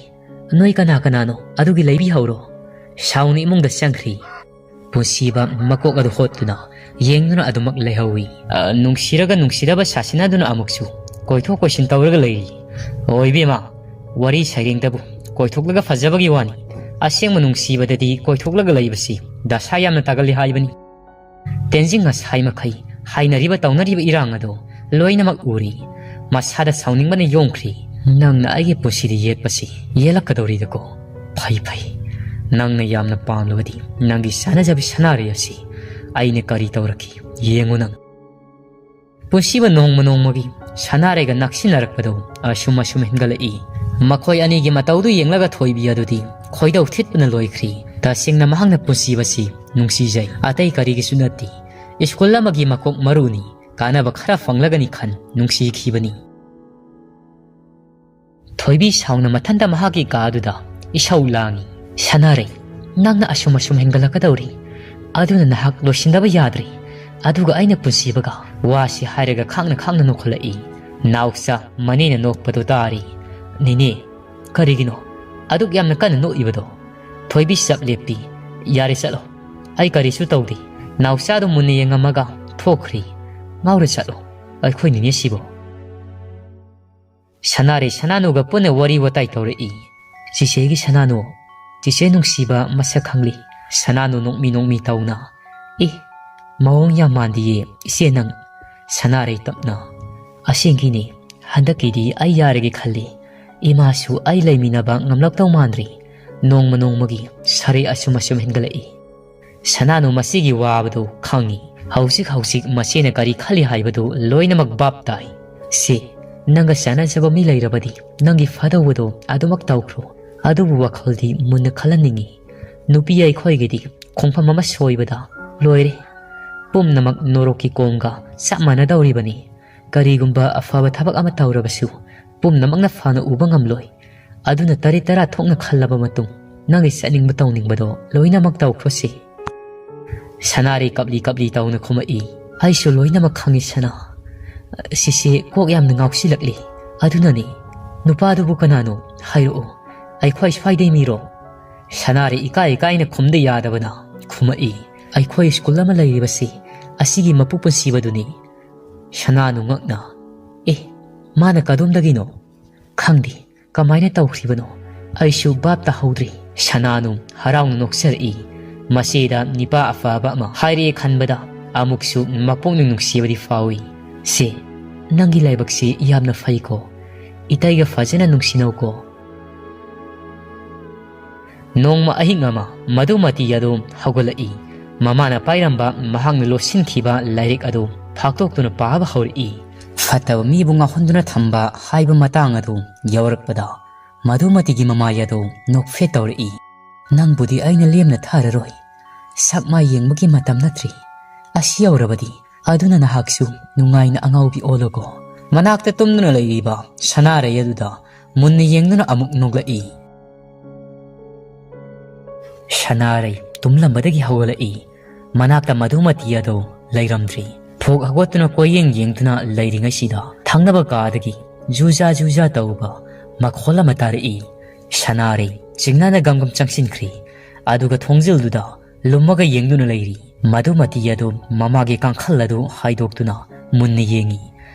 ꯅꯣꯏ ꯀꯅꯥ ꯀꯅꯥꯅꯣ ꯑꯗꯨꯒꯤ ꯂꯩꯕꯤꯍꯧꯔꯣ꯫" ꯁꯥꯎꯅ ꯏꯃꯨꯡꯗ ꯆꯪꯈ꯭ꯔꯤ꯫ ꯄꯨꯟꯁꯤꯕ ꯃꯀꯣꯛ ꯑꯗꯨ ꯍꯣꯠꯇꯨꯅ ꯌꯦꯡꯗꯨꯅ ꯑꯗꯨꯃꯛ ꯂꯩꯍꯧꯏ꯫ ꯑ, ꯅꯨꯡꯁꯤꯔꯒ ꯅꯨꯡꯁꯤꯗꯕ ꯁꯥꯁꯤꯟꯅꯗꯨꯅ ꯑꯃꯨꯛꯁꯨ ꯀꯣꯏꯊꯣꯛ ꯀꯣꯏꯁꯤꯟ ꯇꯧꯔꯒ ꯂꯩꯔꯤ꯫ ꯑꯣ ꯏꯕꯦꯝꯃ, ꯋꯥꯔꯤ ꯁꯩꯔꯦꯡꯗꯕꯨ ꯀꯣꯏꯊꯣꯛꯂꯒ ꯐꯖꯕꯒꯤ ꯋꯥꯅꯤ꯫ ꯑꯁꯦꯡꯕ ꯅꯨꯡꯁꯤꯕꯗꯗꯤ ꯀꯣꯏꯊꯣꯛꯂꯒ ꯂꯩꯕꯁꯤ ꯗꯁꯥ ꯌꯥꯝꯅ ꯇꯥꯒꯜꯂꯤ ꯍꯥꯏꯕꯅꯤ꯫ ꯇꯦꯟꯖꯤꯡ ꯉꯁꯥꯏ ꯃꯈꯩ ꯍꯥꯏꯅꯔꯤꯕ ꯇꯧꯅꯔꯤꯕ ꯏꯔꯥꯡ ꯑꯗꯣ ꯂꯣꯏꯅꯃꯛ ꯎꯔꯤ꯫ ꯃꯁꯥꯗ ꯁꯥꯎꯅꯤꯡꯕꯅ ꯌꯣꯝꯈ꯭ꯔꯤ꯫ ꯅꯪꯅ ꯑꯩꯒꯤ ꯄꯨꯟꯁꯤꯗ ꯌꯦꯠꯄꯁꯤ ꯌꯦꯜꯂꯛꯀꯗꯧꯔꯤꯗꯀꯣ꯫ ꯐꯩ ꯐꯩ, ꯅꯪꯅ ꯌꯥꯝꯅ ꯄꯥꯝꯂꯕꯗꯤ ꯅꯪꯒꯤ ꯆꯥꯅꯖꯕꯤ ꯁꯅꯥꯔꯩ ꯑꯁꯤ ꯑꯩꯅ ꯀꯔꯤ ꯇꯧꯔꯛꯈꯤ ꯌꯦꯡꯉꯨ ꯅꯪ꯫ ꯄꯨꯟꯁꯤꯕ ꯅꯣꯡꯃ ꯅꯣꯡꯃꯒꯤ ꯁꯅꯥꯔꯩꯒ ꯅꯛꯁꯤꯟꯅꯔꯛꯄꯗꯣ ꯑꯁꯨꯝ ꯑꯁꯨꯝ ꯍꯦꯟꯒꯠꯂꯛꯏ꯫ ꯃꯈꯣꯏ ꯑꯅꯤꯒꯤ ꯃꯇꯧꯗꯨ ꯌꯦꯡꯂꯒ ꯊꯣꯏꯕꯤ ꯑꯗꯨꯗꯤ ꯈꯣꯏꯗꯧ ꯊꯤꯠꯄꯅ ꯂꯣꯏꯈ꯭ꯔꯤ꯫ ꯇꯁꯦꯡꯅ ꯃꯍꯥꯛꯅ ꯄꯨꯟꯁꯤꯕꯁꯤ ꯅꯨꯡꯁꯤꯖꯩ, ꯑꯇꯩ ꯀꯔꯤꯒꯤꯁꯨ ꯅꯠꯇꯦ꯫ ꯁ꯭ꯀꯨꯜ ꯑꯃꯒꯤ ꯃꯀꯣꯛ ꯃꯔꯨꯅꯤ, ꯀꯥꯟꯅꯕ ꯈꯔ ꯐꯪꯂꯒꯅꯤ ꯈꯟ ꯅꯨꯡꯁꯤꯈꯤꯕꯅꯤ꯫ ꯊꯣꯏꯕꯤ ꯁꯥꯎꯅ ꯃꯊꯟꯇ ꯃꯍꯥꯛꯀꯤ ꯀꯥ ꯑꯗꯨꯗ ꯏꯁꯧ ꯂꯥꯡꯏ꯫ ꯁꯅꯥꯔꯩ, ꯅꯪꯅ ꯑꯁꯨꯝ ꯑꯁꯨꯝ ꯍꯦꯟꯒꯠꯂꯛꯀꯗꯧꯔꯤ꯫ ꯑꯗꯨꯅ ꯅꯍꯥꯛ ꯂꯣꯏꯁꯤꯟꯗꯕ ꯌꯥꯗ꯭ꯔꯤ꯫ ꯑꯗꯨꯒ ꯑꯩꯅ ꯄꯨꯟꯁꯤꯕꯒ ꯋꯥꯁꯤ ꯍꯥꯏꯔꯒ ꯈꯥꯡꯅ ꯈꯥꯡꯅ ꯅꯣꯛꯈꯠꯂꯛꯏ꯫ ꯅꯥꯎꯆꯥ ꯃꯅꯦꯅ ꯅꯣꯛꯄꯗꯨ ꯇꯥꯔꯤ꯫ ꯅꯦꯅꯦ, ꯀꯔꯤꯒꯤꯅꯣ ꯑꯗꯨꯛ ꯌꯥꯝꯅ ꯀꯟꯅ ꯅꯣꯛꯏꯕꯗꯣ? ꯊꯣꯏꯕꯤ ꯆꯞ ꯂꯦꯞꯄꯤ꯫ ꯌꯥꯔꯦ, ꯆꯠꯂꯣ꯫ ꯑꯩ ꯀꯔꯤꯁꯨ ꯇꯧꯗꯦ꯫ ꯅꯥꯎꯆꯥꯗꯨ ꯃꯨꯟꯅ ꯌꯦꯡꯉꯝꯃꯒ ꯊꯣꯛꯈ꯭ꯔꯤ꯫ ꯉꯥꯎꯔ ꯆꯠꯂꯣ꯫ ꯑꯩꯈꯣꯏ ꯅꯤꯅꯦ ꯁꯤꯕꯣ꯫ ꯁꯅꯥꯔꯩ ꯁꯅꯥꯅꯨꯒ ꯄꯨꯟꯅ ꯋꯥꯔꯤ ꯋꯥꯇꯥꯏ ꯇꯧꯔꯛꯏ꯫ ꯆꯤꯆꯦꯒꯤ ꯁꯅꯥꯅꯨ, ꯆꯤꯆꯦ ꯅꯨꯡꯁꯤꯕ ꯃꯁꯛ ꯈꯪꯂꯤ꯫ ꯁꯅꯥꯅꯨ ꯅꯣꯛꯃꯤ ꯅꯣꯛꯃꯤ ꯇꯧꯅ, "ꯏ, ꯃꯑꯣꯡ ꯌꯥꯝ ꯃꯥꯟꯗꯤꯌꯦ ꯏꯆꯦ ꯅꯪ?" ꯁꯅꯥꯔꯩ ꯇꯞꯅ, "ꯑꯁꯦꯡꯒꯤꯅꯤ, ꯍꯟꯗꯛꯀꯤꯗꯤ ꯑꯩ ꯌꯥꯔꯒꯦ ꯈꯜꯂꯤ꯫ ꯏꯃꯥꯁꯨ ꯑꯩ ꯂꯩꯃꯤꯟꯅꯕ ꯉꯝꯂꯛꯇꯧ ꯃꯥꯟꯗ꯭ꯔꯤ꯫ ꯅꯣꯡꯃ ꯅꯣꯡꯃꯒꯤ ꯁꯔꯩ ꯑꯁꯨꯝ ꯑꯁꯨꯝ ꯍꯦꯟꯒꯠꯂꯛꯏ꯫" ꯁꯅꯥꯅꯨ ꯃꯁꯤꯒꯤ ꯋꯥꯕꯗꯨ ꯈꯪꯏ꯫ ꯍꯧꯖꯤꯛ ꯍꯧꯖꯤꯛ ꯃꯁꯤꯅ ꯀꯔꯤ ꯈꯜꯂꯤ ꯍꯥꯏꯕꯗꯨ ꯂꯣꯏꯅꯃꯛ ꯚꯥꯞ ꯇꯥꯏ꯫ "ꯁꯦ, ꯅꯪꯒ ꯆꯥꯟꯅꯖꯕ ꯃꯤ ꯂꯩꯔꯕꯗꯤ ꯅꯪꯒꯤ ꯐꯥꯗꯧꯕꯗꯣ ꯑꯗꯨꯃꯛ ꯇꯧꯈ꯭ꯔꯣ꯫ ꯑꯗꯨꯕꯨ ꯋꯥꯈꯜꯗꯤ ꯃꯨꯟꯅ ꯈꯜꯍꯟꯅꯤꯡꯏ꯫ ꯅꯨꯄꯤ ꯑꯩꯈꯣꯏꯒꯤꯗꯤ ꯈꯣꯡꯐꯝ ꯑꯃ ꯁꯣꯏꯕꯗ ꯂꯣꯏꯔꯦ꯫ ꯄꯨꯝꯅꯃꯛ ꯅꯣꯔꯣꯛꯀꯤ ꯀꯣꯝꯒ ꯆꯞ ꯃꯥꯟꯅꯗꯧꯔꯤꯕꯅꯤ꯫ ꯀꯔꯤꯒꯨꯝꯕ ꯑꯐꯕ ꯊꯕꯛ ꯑꯃ ꯇꯧꯔꯕꯁꯨ ꯄꯨꯝꯅꯃꯛꯅ ꯐꯅ ꯎꯕ ꯉꯝꯂꯣꯏ꯫ ꯑꯗꯨꯅ ꯇꯔꯦꯠ ꯇꯔꯥ ꯊꯣꯛꯅ ꯈꯜꯂꯕ ꯃꯇꯨꯡ ꯅꯪꯒꯤ ꯆꯠꯅꯤꯡꯕ ꯇꯧꯅꯤꯡꯕꯗꯣ ꯂꯣꯏꯅꯃꯛ ꯇꯧꯈ꯭ꯔꯣꯁꯤ꯫" ꯁꯅꯥꯔꯩ ꯀꯞꯂꯤ ꯀꯞꯂꯤ ꯇꯧꯅ ꯈꯨꯝꯃꯛꯏ꯫ "ꯑꯩꯁꯨ ꯂꯣꯏꯅꯃꯛ ꯈꯪꯏ ꯁꯅꯥ꯫ ꯁꯤꯁꯦ ꯀꯣꯛ ꯌꯥꯝꯅ ꯉꯥꯎꯁꯤꯜꯂꯛꯂꯤ꯫ ꯑꯗꯨꯅꯅꯤ꯫ ꯅꯨꯄꯥꯗꯨꯕꯨ ꯀꯅꯥꯅꯣ? ꯍꯥꯏꯔꯛꯑꯣ꯫ ꯑꯩꯈꯣꯏ ꯁ꯭ꯋꯥꯏꯗꯩ ꯃꯤꯔꯣ?" ꯁꯅꯥꯔꯩ ꯏꯀꯥꯏ ꯏꯀꯥꯏꯅ ꯈꯨꯝꯗ ꯌꯥꯗꯕꯅ ꯈꯨꯝꯃꯛꯏ, "ꯑꯩꯈꯣꯏ ꯁ꯭ꯀꯨꯜ ꯑꯃ ꯂꯩꯔꯤꯕꯁꯤ ꯑꯁꯤꯒꯤ ꯃꯄꯨ ꯄꯨꯟꯁꯤꯕꯗꯨꯅꯤ꯫" ꯁꯅꯥꯅꯨ ꯉꯛꯅ, "ꯑꯦ, ꯃꯥꯅ ꯀꯗꯣꯝꯗꯒꯤꯅꯣ?" "ꯈꯪꯗꯦ, ꯀꯃꯥꯏꯅ ꯇꯧꯈ꯭ꯔꯤꯕꯅꯣ? ꯑꯩꯁꯨ ꯚꯥꯞ ꯇꯥꯍꯧꯗ꯭ꯔꯤ꯫" ꯁꯅꯥꯅꯨ ꯍꯔꯥꯎꯅ ꯅꯣꯛꯆꯔꯛꯏ꯫ ꯃꯆꯦꯗ ꯅꯤꯄꯥ ꯑꯐꯕ ꯑꯃ ꯍꯥꯏꯔꯛꯑꯦ ꯈꯟꯕꯗ ꯑꯃꯨꯛꯁꯨ ꯃꯄꯨꯛꯅꯤꯡ ꯅꯨꯡꯁꯤꯕꯗꯤ ꯐꯥꯎꯏ꯫ "ꯁꯦ, ꯅꯪꯒꯤ ꯂꯥꯏꯕꯛꯁꯤ ꯌꯥꯝꯅ ꯐꯩꯀꯣ꯫ ꯏꯇꯩꯒ ꯐꯖꯅ ꯅꯨꯡꯁꯤꯅꯧꯀꯣ꯫" ꯅꯣꯡꯃ ꯑꯍꯤꯡ ꯑꯃ ꯃꯗꯨꯃꯇꯤ ꯑꯗꯨ ꯍꯧꯒꯠꯂꯛꯏ꯫ ꯃꯃꯥꯅ ꯄꯥꯏꯔꯝꯕ ꯃꯍꯥꯛꯅ ꯂꯣꯠꯁꯤꯟꯈꯤꯕ ꯂꯥꯏꯔꯤꯛ ꯑꯗꯨ ꯐꯥꯛꯇꯣꯛꯇꯨꯅ ꯄꯥꯕ ꯍꯧꯔꯛꯏ꯫ ꯐꯠꯇꯕ ꯃꯤꯕꯨ ꯉꯥꯎꯍꯟꯗꯨꯅ ꯊꯝꯕ ꯍꯥꯏꯕ ꯃꯇꯥꯡ ꯑꯗꯨ ꯌꯧꯔꯛꯄꯗ, ꯃꯗꯨꯃꯇꯤꯒꯤ ꯃꯃꯥꯏ ꯑꯗꯨ ꯅꯣꯛꯐꯦꯠ ꯇꯧꯔꯛꯏ꯫ "ꯅꯪꯕꯨꯗꯤ ꯑꯩꯅ ꯂꯦꯝꯅ ꯊꯥꯔꯔꯣꯏ꯫ ꯁꯛ ꯃꯥꯏ ꯌꯦꯡꯕꯒꯤ ꯃꯇꯝ ꯅꯠꯇ꯭ꯔꯤ꯫ ꯑꯁꯤ ꯌꯧꯔꯕꯗꯤ ꯑꯗꯨꯅ ꯅꯍꯥꯛꯁꯨ ꯅꯨꯡꯉꯥꯏꯅ ꯑꯉꯥꯎꯕꯤ ꯑꯣꯜꯂꯣꯀꯣ꯫" ꯃꯅꯥꯛꯇ ꯇꯨꯝꯗꯨꯅ ꯂꯩꯔꯤꯕ ꯁꯅꯥꯔꯩ ꯑꯗꯨꯗ ꯃꯨꯟꯅ ꯌꯦꯡꯗꯨꯅ ꯑꯃꯨꯛ ꯅꯣꯛꯂꯛꯏ꯫ ꯁꯅꯥꯔꯩ ꯇꯨꯝꯂꯝꯕꯗꯒꯤ ꯍꯧꯒꯠꯂꯛꯏ꯫ ꯃꯅꯥꯛꯇ ꯃꯗꯨꯃꯇꯤ ꯑꯗꯨ ꯂꯩꯔꯝꯗ꯭ꯔꯤ꯫ ꯊꯣꯛ ꯍꯧꯒꯠꯇꯨꯅ ꯀꯣꯏꯌꯦꯡ ꯌꯦꯡꯗꯨꯅ ꯂꯩꯔꯤꯉꯩꯁꯤꯗ ꯊꯪꯅꯕ ꯀꯥꯗꯒꯤ ꯖꯨꯖꯥ ꯖꯨꯖꯥ ꯇꯧꯕ ꯃꯈꯣꯜ ꯑꯃ ꯇꯥꯔꯛꯏ꯫ ꯁꯅꯥꯔꯩ ꯆꯤꯡꯅꯅ ꯒꯝꯒꯝ ꯆꯪꯁꯤꯟꯈ꯭ꯔꯤ꯫ ꯑꯗꯨꯒ ꯊꯣꯡꯖꯤꯜꯗꯨꯗ ꯂꯨꯝꯃꯒ ꯌꯦꯡꯗꯨꯅ ꯂꯩꯔꯤ꯫ ꯃꯗꯨꯃꯇꯤ ꯑꯗꯨ ꯃꯃꯥꯒꯤ ꯀꯥꯡꯈꯜ ꯑꯗꯨ ꯍꯥꯏꯗꯣꯛꯇꯨꯅ ꯃꯨꯟꯅ ꯌꯦꯡꯉꯤ꯫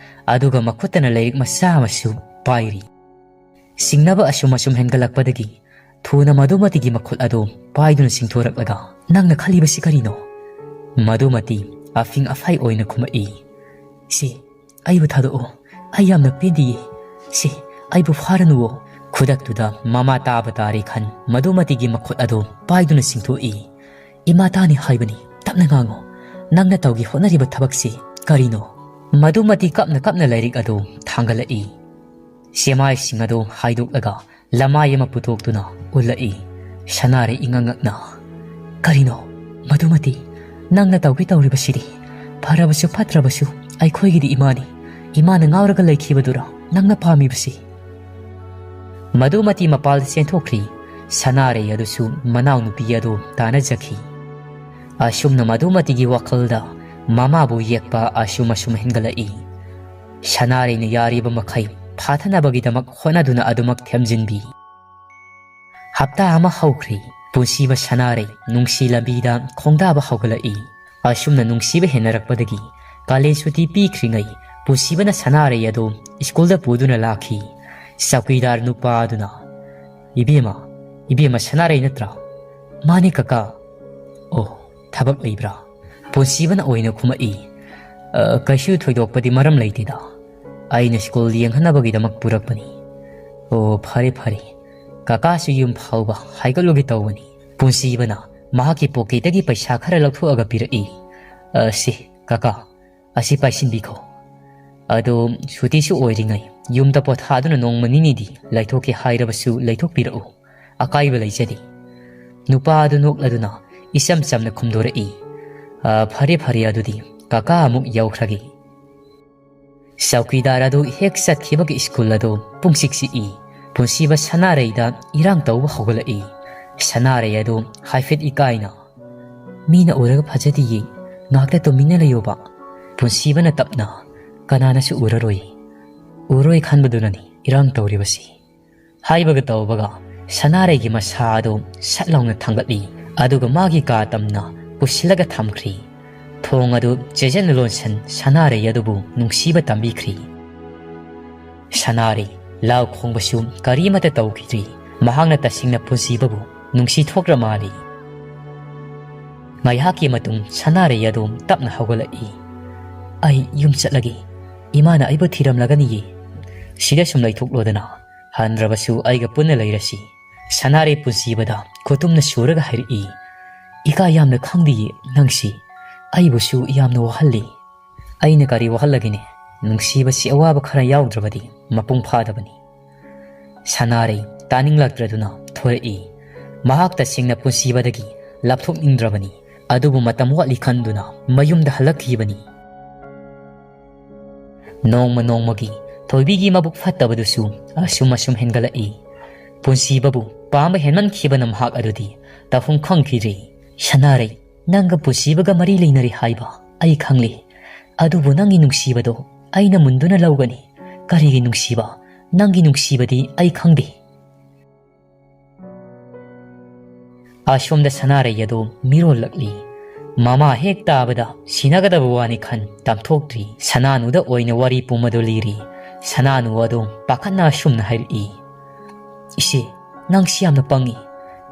ꯑꯗꯨꯒ ꯃꯈꯨꯠꯇꯅ ꯂꯥꯏꯔꯤꯛ ꯃꯆꯥ ꯑꯃꯁꯨ ꯄꯥꯏꯔꯤ꯫ ꯆꯤꯡꯅꯕ ꯑꯁꯨꯝ ꯑꯁꯨꯝ ꯍꯦꯟꯒꯠꯂꯛꯄꯗꯒꯤ ꯊꯨꯅ ꯃꯗꯨꯃꯇꯤꯒꯤ ꯃꯈꯨꯠ ꯑꯗꯨ ꯄꯥꯏꯗꯨꯅ ꯆꯤꯡꯊꯣꯔꯛꯂꯒ, "ꯅꯪꯅ ꯈꯜꯂꯤꯕꯁꯤ ꯀꯔꯤꯅꯣ?" ꯃꯗꯨꯃꯇꯤ ꯑꯐꯤꯡ ꯑꯐꯥꯏ ꯑꯣꯏꯅ ꯈꯨꯝꯃꯛꯏ, "ꯁꯤ, ꯑꯩꯕꯨ ꯊꯥꯗꯣꯛꯑꯣ꯫ ꯑꯩ ꯌꯥꯝꯅ ꯄꯦꯟꯗꯤꯌꯦ꯫ ꯁꯤ, ꯑꯩꯕꯨ ꯐꯥꯔꯅꯨꯋꯣ꯫" ꯈꯨꯗꯛꯇꯨꯗ ꯃꯃꯥ ꯇꯥꯕ ꯇꯥꯔꯦ ꯈꯟ ꯃꯗꯨꯃꯇꯤꯒꯤ ꯃꯈꯨꯠ ꯑꯗꯨ ꯄꯥꯏꯗꯨꯅ ꯆꯤꯡꯊꯣꯛꯏ꯫ "ꯏꯃꯥ ꯇꯥꯅꯤ ꯍꯥꯏꯕꯅꯤ, ꯇꯞꯅ ꯉꯥꯡꯉꯨ꯫ ꯅꯪꯅ ꯇꯧꯒꯦ ꯍꯣꯠꯅꯔꯤꯕ ꯊꯕꯛꯁꯤ ꯀꯔꯤꯅꯣ?" ꯃꯗꯨꯃꯇꯤ ꯀꯞꯅ ꯀꯞꯅ ꯂꯥꯏꯔꯤꯛ ꯑꯗꯨ ꯊꯥꯡꯒꯠꯂꯛꯏ꯫ ꯆꯦꯃꯥꯏꯁꯤꯡ ꯑꯗꯨ ꯍꯥꯏꯗꯣꯛꯂꯒ ꯂꯃꯥꯏ ꯑꯃ ꯄꯨꯊꯣꯛꯇꯨꯅ ꯎꯠꯂꯛꯏ꯫ ꯁꯅꯥꯔꯩ ꯏꯉꯛ ꯉꯛꯅ, "ꯀꯔꯤꯅꯣ? ꯃꯗꯨꯃꯇꯤ, ꯅꯪꯅ ꯇꯧꯒꯦ ꯇꯧꯔꯤꯕꯁꯤꯗꯤ? ꯐꯔꯕꯁꯨ ꯐꯠꯇ꯭ꯔꯕꯁꯨ ꯑꯩꯈꯣꯏꯒꯤꯗꯤ ꯏꯃꯥꯅꯤ꯫ ꯏꯃꯥꯅ ꯉꯥꯎꯔꯒ ꯂꯩꯈꯤꯕꯗꯨꯔꯣ ꯅꯪꯅ ꯄꯥꯝꯃꯤꯕꯁꯤ?" ꯃꯗꯨꯃꯇꯤ ꯃꯄꯥꯜꯗ ꯆꯦꯟꯊꯣꯛꯈ꯭ꯔꯤ꯫ ꯁꯅꯥꯔꯩ ꯑꯗꯨꯁꯨ ꯃꯅꯥꯎꯅꯨꯄꯤ ꯑꯗꯨ ꯇꯥꯟꯅꯖꯈꯤ꯫ ꯑꯁꯨꯝꯅ ꯃꯗꯨꯃꯇꯤꯒꯤ ꯋꯥꯈꯜꯗ ꯃꯃꯥꯕꯨ ꯌꯦꯛꯄ ꯑꯁꯨꯝ ꯑꯁꯨꯝ ꯍꯦꯟꯒꯠꯂꯛꯏ꯫ ꯁꯅꯥꯔꯩꯅ ꯌꯥꯔꯤꯕ ꯃꯈꯩ ꯐꯥꯊꯅꯕꯒꯤꯗꯃꯛ ꯍꯣꯠꯅꯗꯨꯅ ꯑꯗꯨꯃꯛ ꯊꯦꯝꯖꯤꯟꯕꯤ꯫ ꯍꯞꯇꯥ ꯑꯃ ꯍꯧꯈ꯭ꯔꯤ꯫ ꯄꯨꯟꯁꯤꯕ ꯁꯅꯥꯔꯩ ꯅꯨꯡꯁꯤ ꯂꯝꯕꯤꯗ ꯈꯣꯡꯗꯥꯕ ꯍꯧꯒꯠꯂꯛꯏ꯫ ꯑꯁꯨꯝꯅ ꯅꯨꯡꯁꯤꯕ ꯍꯦꯟꯅꯔꯛꯄꯗꯒꯤ ꯀꯥꯂꯦꯟ ꯁꯨꯇꯤ ꯄꯤꯈ꯭ꯔꯤꯉꯩ ꯄꯨꯟꯁꯤꯕꯅ ꯁꯅꯥꯔꯩ ꯑꯗꯨ ꯁ꯭ꯀꯨꯜꯗ ꯄꯨꯗꯨꯅ ꯂꯥꯛꯈꯤ꯫ ꯆꯧꯀꯤꯗꯥꯔ ꯅꯨꯄꯥ ꯑꯗꯨꯅ, "ꯏꯕꯦꯝꯃ, ꯏꯕꯦꯝꯃ ꯁꯅꯥꯔꯩ ꯅꯠꯇ꯭ꯔꯥ?" "ꯃꯥꯅꯤ ꯀꯀꯥ꯫" "ꯑꯣ, ꯊꯕꯛ ꯂꯩꯕ꯭ꯔꯥ?" ꯄꯨꯟꯁꯤꯕꯅ ꯑꯣꯏꯅ ꯈꯨꯝꯃꯛꯏ, "ꯑ, ꯀꯩꯁꯨ ꯊꯣꯏꯗꯣꯛꯄꯗꯤ ꯃꯔꯝ ꯂꯩꯇꯦꯗ꯫ ꯑꯩꯅ ꯁ꯭ꯀꯨꯜ ꯌꯦꯡꯍꯟꯅꯕꯒꯤꯗꯃꯛ ꯄꯨꯔꯛꯄꯅꯤ꯫" "ꯑꯣ, ꯐꯔꯦ ꯐꯔꯦ, ꯀꯀꯥꯁꯨ ꯌꯨꯝ ꯐꯥꯎꯕ ꯍꯥꯏꯒꯠꯂꯨꯒꯦ ꯇꯧꯕꯅꯤ꯫" ꯄꯨꯟꯁꯤꯕꯅ ꯃꯍꯥꯛꯀꯤ ꯄꯣꯀꯦꯠꯇꯒꯤ ꯄꯩꯁꯥ ꯈꯔ ꯂꯧꯊꯣꯛꯑꯒ ꯄꯤꯔꯛꯏ꯫ "ꯑ, ꯁꯤ, ꯀꯀꯥ, ꯑꯁꯤ ꯄꯥꯏꯁꯤꯟꯕꯤꯈꯣ꯫ ꯑꯗꯣ ꯁꯨꯇꯤꯁꯨ ꯑꯣꯏꯔꯤꯉꯩ ꯌꯨꯝꯗ ꯄꯣꯊꯥꯗꯨꯅ ꯅꯣꯡꯃ ꯅꯤꯅꯤꯗꯤ ꯂꯩꯊꯣꯛꯀꯦ ꯍꯥꯏꯔꯕꯁꯨ ꯂꯩꯊꯣꯛꯄꯤꯔꯛꯎ, ꯑꯀꯥꯏꯕ ꯂꯩꯖꯗꯦ꯫" ꯅꯨꯄꯥ ꯑꯗꯨ ꯅꯣꯛꯂꯗꯨꯅ ꯏꯆꯝ ꯆꯝꯅ ꯈꯨꯝꯗꯣꯔꯛꯏ, "ꯑ, ꯐꯔꯦ ꯐꯔꯦ, ꯑꯗꯨꯗꯤ ꯀꯀꯥ ꯑꯃꯨꯛ ꯌꯧꯈ꯭ꯔꯒꯦ꯫" ꯆꯧꯀꯤꯗꯥꯔ ꯑꯗꯨ ꯍꯦꯛ ꯆꯠꯈꯤꯕꯒ ꯁ꯭ꯀꯨꯜ ꯑꯗꯨ ꯄꯨꯡꯆꯤꯛ ꯆꯤꯛꯏ꯫ ꯄꯨꯟꯁꯤꯕ ꯁꯅꯥꯔꯩꯗ ꯏꯔꯥꯡ ꯇꯧꯕ ꯍꯧꯒꯠꯂꯛꯏ꯫ ꯁꯅꯥꯔꯩ ꯑꯗꯨ ꯍꯥꯏꯐꯦꯠ ꯏꯀꯥꯏꯅ, "ꯃꯤꯅ ꯎꯔꯒ ꯐꯖꯗꯤꯌꯦ, ꯉꯥꯛꯇ ꯇꯨꯃꯤꯟꯅ ꯂꯩꯌꯣꯕ꯫" ꯄꯨꯟꯁꯤꯕꯅ ꯇꯞꯅ, "ꯀꯅꯥꯅꯁꯨ ꯎꯔꯔꯣꯏ, ꯎꯔꯣꯏ ꯈꯟꯕꯗꯨꯅꯅꯤ ꯏꯔꯥꯡ ꯇꯧꯔꯤꯕꯁꯤ꯫" ꯍꯥꯏꯕꯒ ꯇꯧꯕꯒ ꯁꯅꯥꯔꯩꯒꯤ ꯃꯁꯥ ꯑꯗꯨ ꯁꯠ ꯂꯥꯎꯅ ꯊꯥꯡꯒꯠꯂꯤ, ꯑꯗꯨꯒ ꯃꯥꯒꯤ ꯀꯥ ꯇꯝꯅ ꯄꯨꯁꯤꯜꯂꯒ ꯊꯝꯈ꯭ꯔꯤ꯫ ꯊꯣꯡ ꯑꯗꯨ ꯆꯦꯖꯟꯅ ꯂꯣꯟꯁꯟ ꯁꯅꯥꯔꯩ ꯑꯗꯨꯕꯨ ꯅꯨꯡꯁꯤꯕ ꯇꯝꯕꯤꯈ꯭ꯔꯤ꯫ ꯁꯅꯥꯔꯩ ꯂꯥꯎ ꯈꯣꯡꯕꯁꯨ ꯀꯔꯤꯃꯠꯇ ꯇꯧꯈꯤꯗ꯭ꯔꯤ꯫ ꯃꯍꯥꯛꯅ ꯇꯁꯦꯡꯅ ꯄꯨꯟꯁꯤꯕꯕꯨ ꯅꯨꯡꯁꯤ ꯊꯣꯛꯈ꯭ꯔ ꯃꯥꯜꯂꯤ꯫ ꯉꯥꯏꯍꯥꯛꯀꯤ ꯃꯇꯨꯡ ꯁꯅꯥꯔꯩ ꯑꯗꯨ ꯇꯞꯅ ꯍꯧꯒꯠꯂꯛꯏ꯫ "ꯑꯩ ꯌꯨꯝ ꯆꯠꯂꯒꯦ꯫ ꯏꯃꯥꯅ ꯑꯩꯕꯨ ꯊꯤꯔꯝꯂꯒꯅꯤꯌꯦ꯫ ꯁꯤꯗ ꯁꯨꯝ ꯂꯩꯊꯣꯛꯂꯣꯗꯅ꯫ ꯍꯟꯗ꯭ꯔꯕꯁꯨ ꯑꯩꯒ ꯄꯨꯟꯅ ꯂꯩꯔꯁꯤ꯫" ꯁꯅꯥꯔꯩ ꯄꯨꯟꯁꯤꯕꯗ ꯈꯨꯇꯨꯝꯅ ꯁꯨꯔꯒ ꯍꯥꯏꯔꯛꯏ, "ꯏꯀꯥꯏ ꯌꯥꯝꯅ ꯈꯪꯗꯤꯌꯦ ꯅꯪꯁꯤ꯫ ꯑꯩꯕꯨꯁꯨ ꯌꯥꯝꯅ ꯋꯥꯍꯜꯂꯤ꯫" "ꯑꯩꯅ ꯀꯔꯤ ꯋꯥꯍꯜꯂꯒꯅꯤ? ꯅꯨꯡꯁꯤꯕꯁꯤ ꯑꯋꯥꯕ ꯈꯔ ꯌꯥꯎꯗ꯭ꯔꯕꯗꯤ ꯃꯄꯨꯡ ꯐꯥꯗꯕꯅꯤ꯫" ꯁꯅꯥꯔꯩ ꯇꯥꯅꯤꯡꯂꯛꯇ꯭ꯔꯗꯨꯅ ꯊꯣꯔꯛꯏ꯫ ꯃꯍꯥꯛ ꯇꯁꯦꯡꯅ ꯄꯨꯟꯁꯤꯕꯗꯒꯤ ꯂꯥꯞꯊꯣꯛꯅꯤꯡꯗ꯭ꯔꯕꯅꯤ, ꯑꯗꯨꯕꯨ ꯃꯇꯝ ꯋꯥꯠꯂꯤ ꯈꯟꯗꯨꯅ ꯃꯌꯨꯝꯗ ꯍꯜꯂꯛꯈꯤꯕꯅꯤ꯫ ꯅꯣꯡꯃ ꯅꯣꯡꯃꯒꯤ ꯊꯣꯏꯕꯤꯒꯤ ꯃꯕꯨꯛ ꯐꯠꯇꯕꯗꯨꯁꯨ ꯑꯁꯨꯝ ꯑꯁꯨꯝ ꯍꯦꯟꯒꯠꯂꯛꯏ꯫ ꯄꯨꯟꯁꯤꯕꯕꯨ ꯄꯥꯝꯕ ꯍꯦꯟꯃꯟꯈꯤꯕꯅ ꯃꯍꯥꯛ ꯑꯗꯨꯗꯤ ꯇꯧꯐꯝ ꯈꯪꯈꯤꯗ꯭ꯔꯦ꯫ "ꯁꯅꯥꯔꯩ, ꯅꯪꯒ ꯄꯨꯟꯁꯤꯕꯒ ꯃꯔꯤ ꯂꯩꯅꯔꯤ ꯍꯥꯏꯕ ꯑꯩ ꯈꯪꯂꯦ꯫ ꯑꯗꯨꯕꯨ ꯅꯪꯒꯤ ꯅꯨꯡꯁꯤꯕꯗꯣ ꯑꯩꯅ ꯃꯨꯟꯗꯨꯅ ꯂꯧꯒꯅꯤ꯫ ꯀꯔꯤꯒꯤ ꯅꯨꯡꯁꯤꯕ? ꯅꯪꯒꯤ ꯅꯨꯡꯁꯤꯕꯗꯤ ꯑꯩ ꯈꯪꯗꯦ꯫" ꯑꯁꯣꯝꯗ ꯁꯅꯥꯔꯩ ꯑꯗꯨ ꯃꯤꯔꯣꯜꯂꯛꯂꯤ꯫ ꯃꯃꯥ ꯍꯦꯛ ꯇꯥꯕꯗ ꯁꯤꯟꯅꯒꯗꯕ ꯋꯥꯅꯤ ꯈꯟ ꯇꯝꯊꯣꯛꯇ꯭ꯔꯤ꯫ ꯁꯅꯥꯅꯨꯗ ꯑꯣꯏꯅ ꯋꯥꯔꯤ ꯄꯨꯝꯕꯗꯨ ꯂꯤꯔꯤ꯫ ꯁꯅꯥꯅꯨ ꯑꯗꯨ ꯄꯥꯈꯠꯅ ꯑꯁꯨꯝꯅ ꯍꯥꯏꯔꯛꯏ, "ꯏꯆꯦ, ꯅꯪꯁꯤ ꯌꯥꯝꯅ ꯄꯪꯉꯤ꯫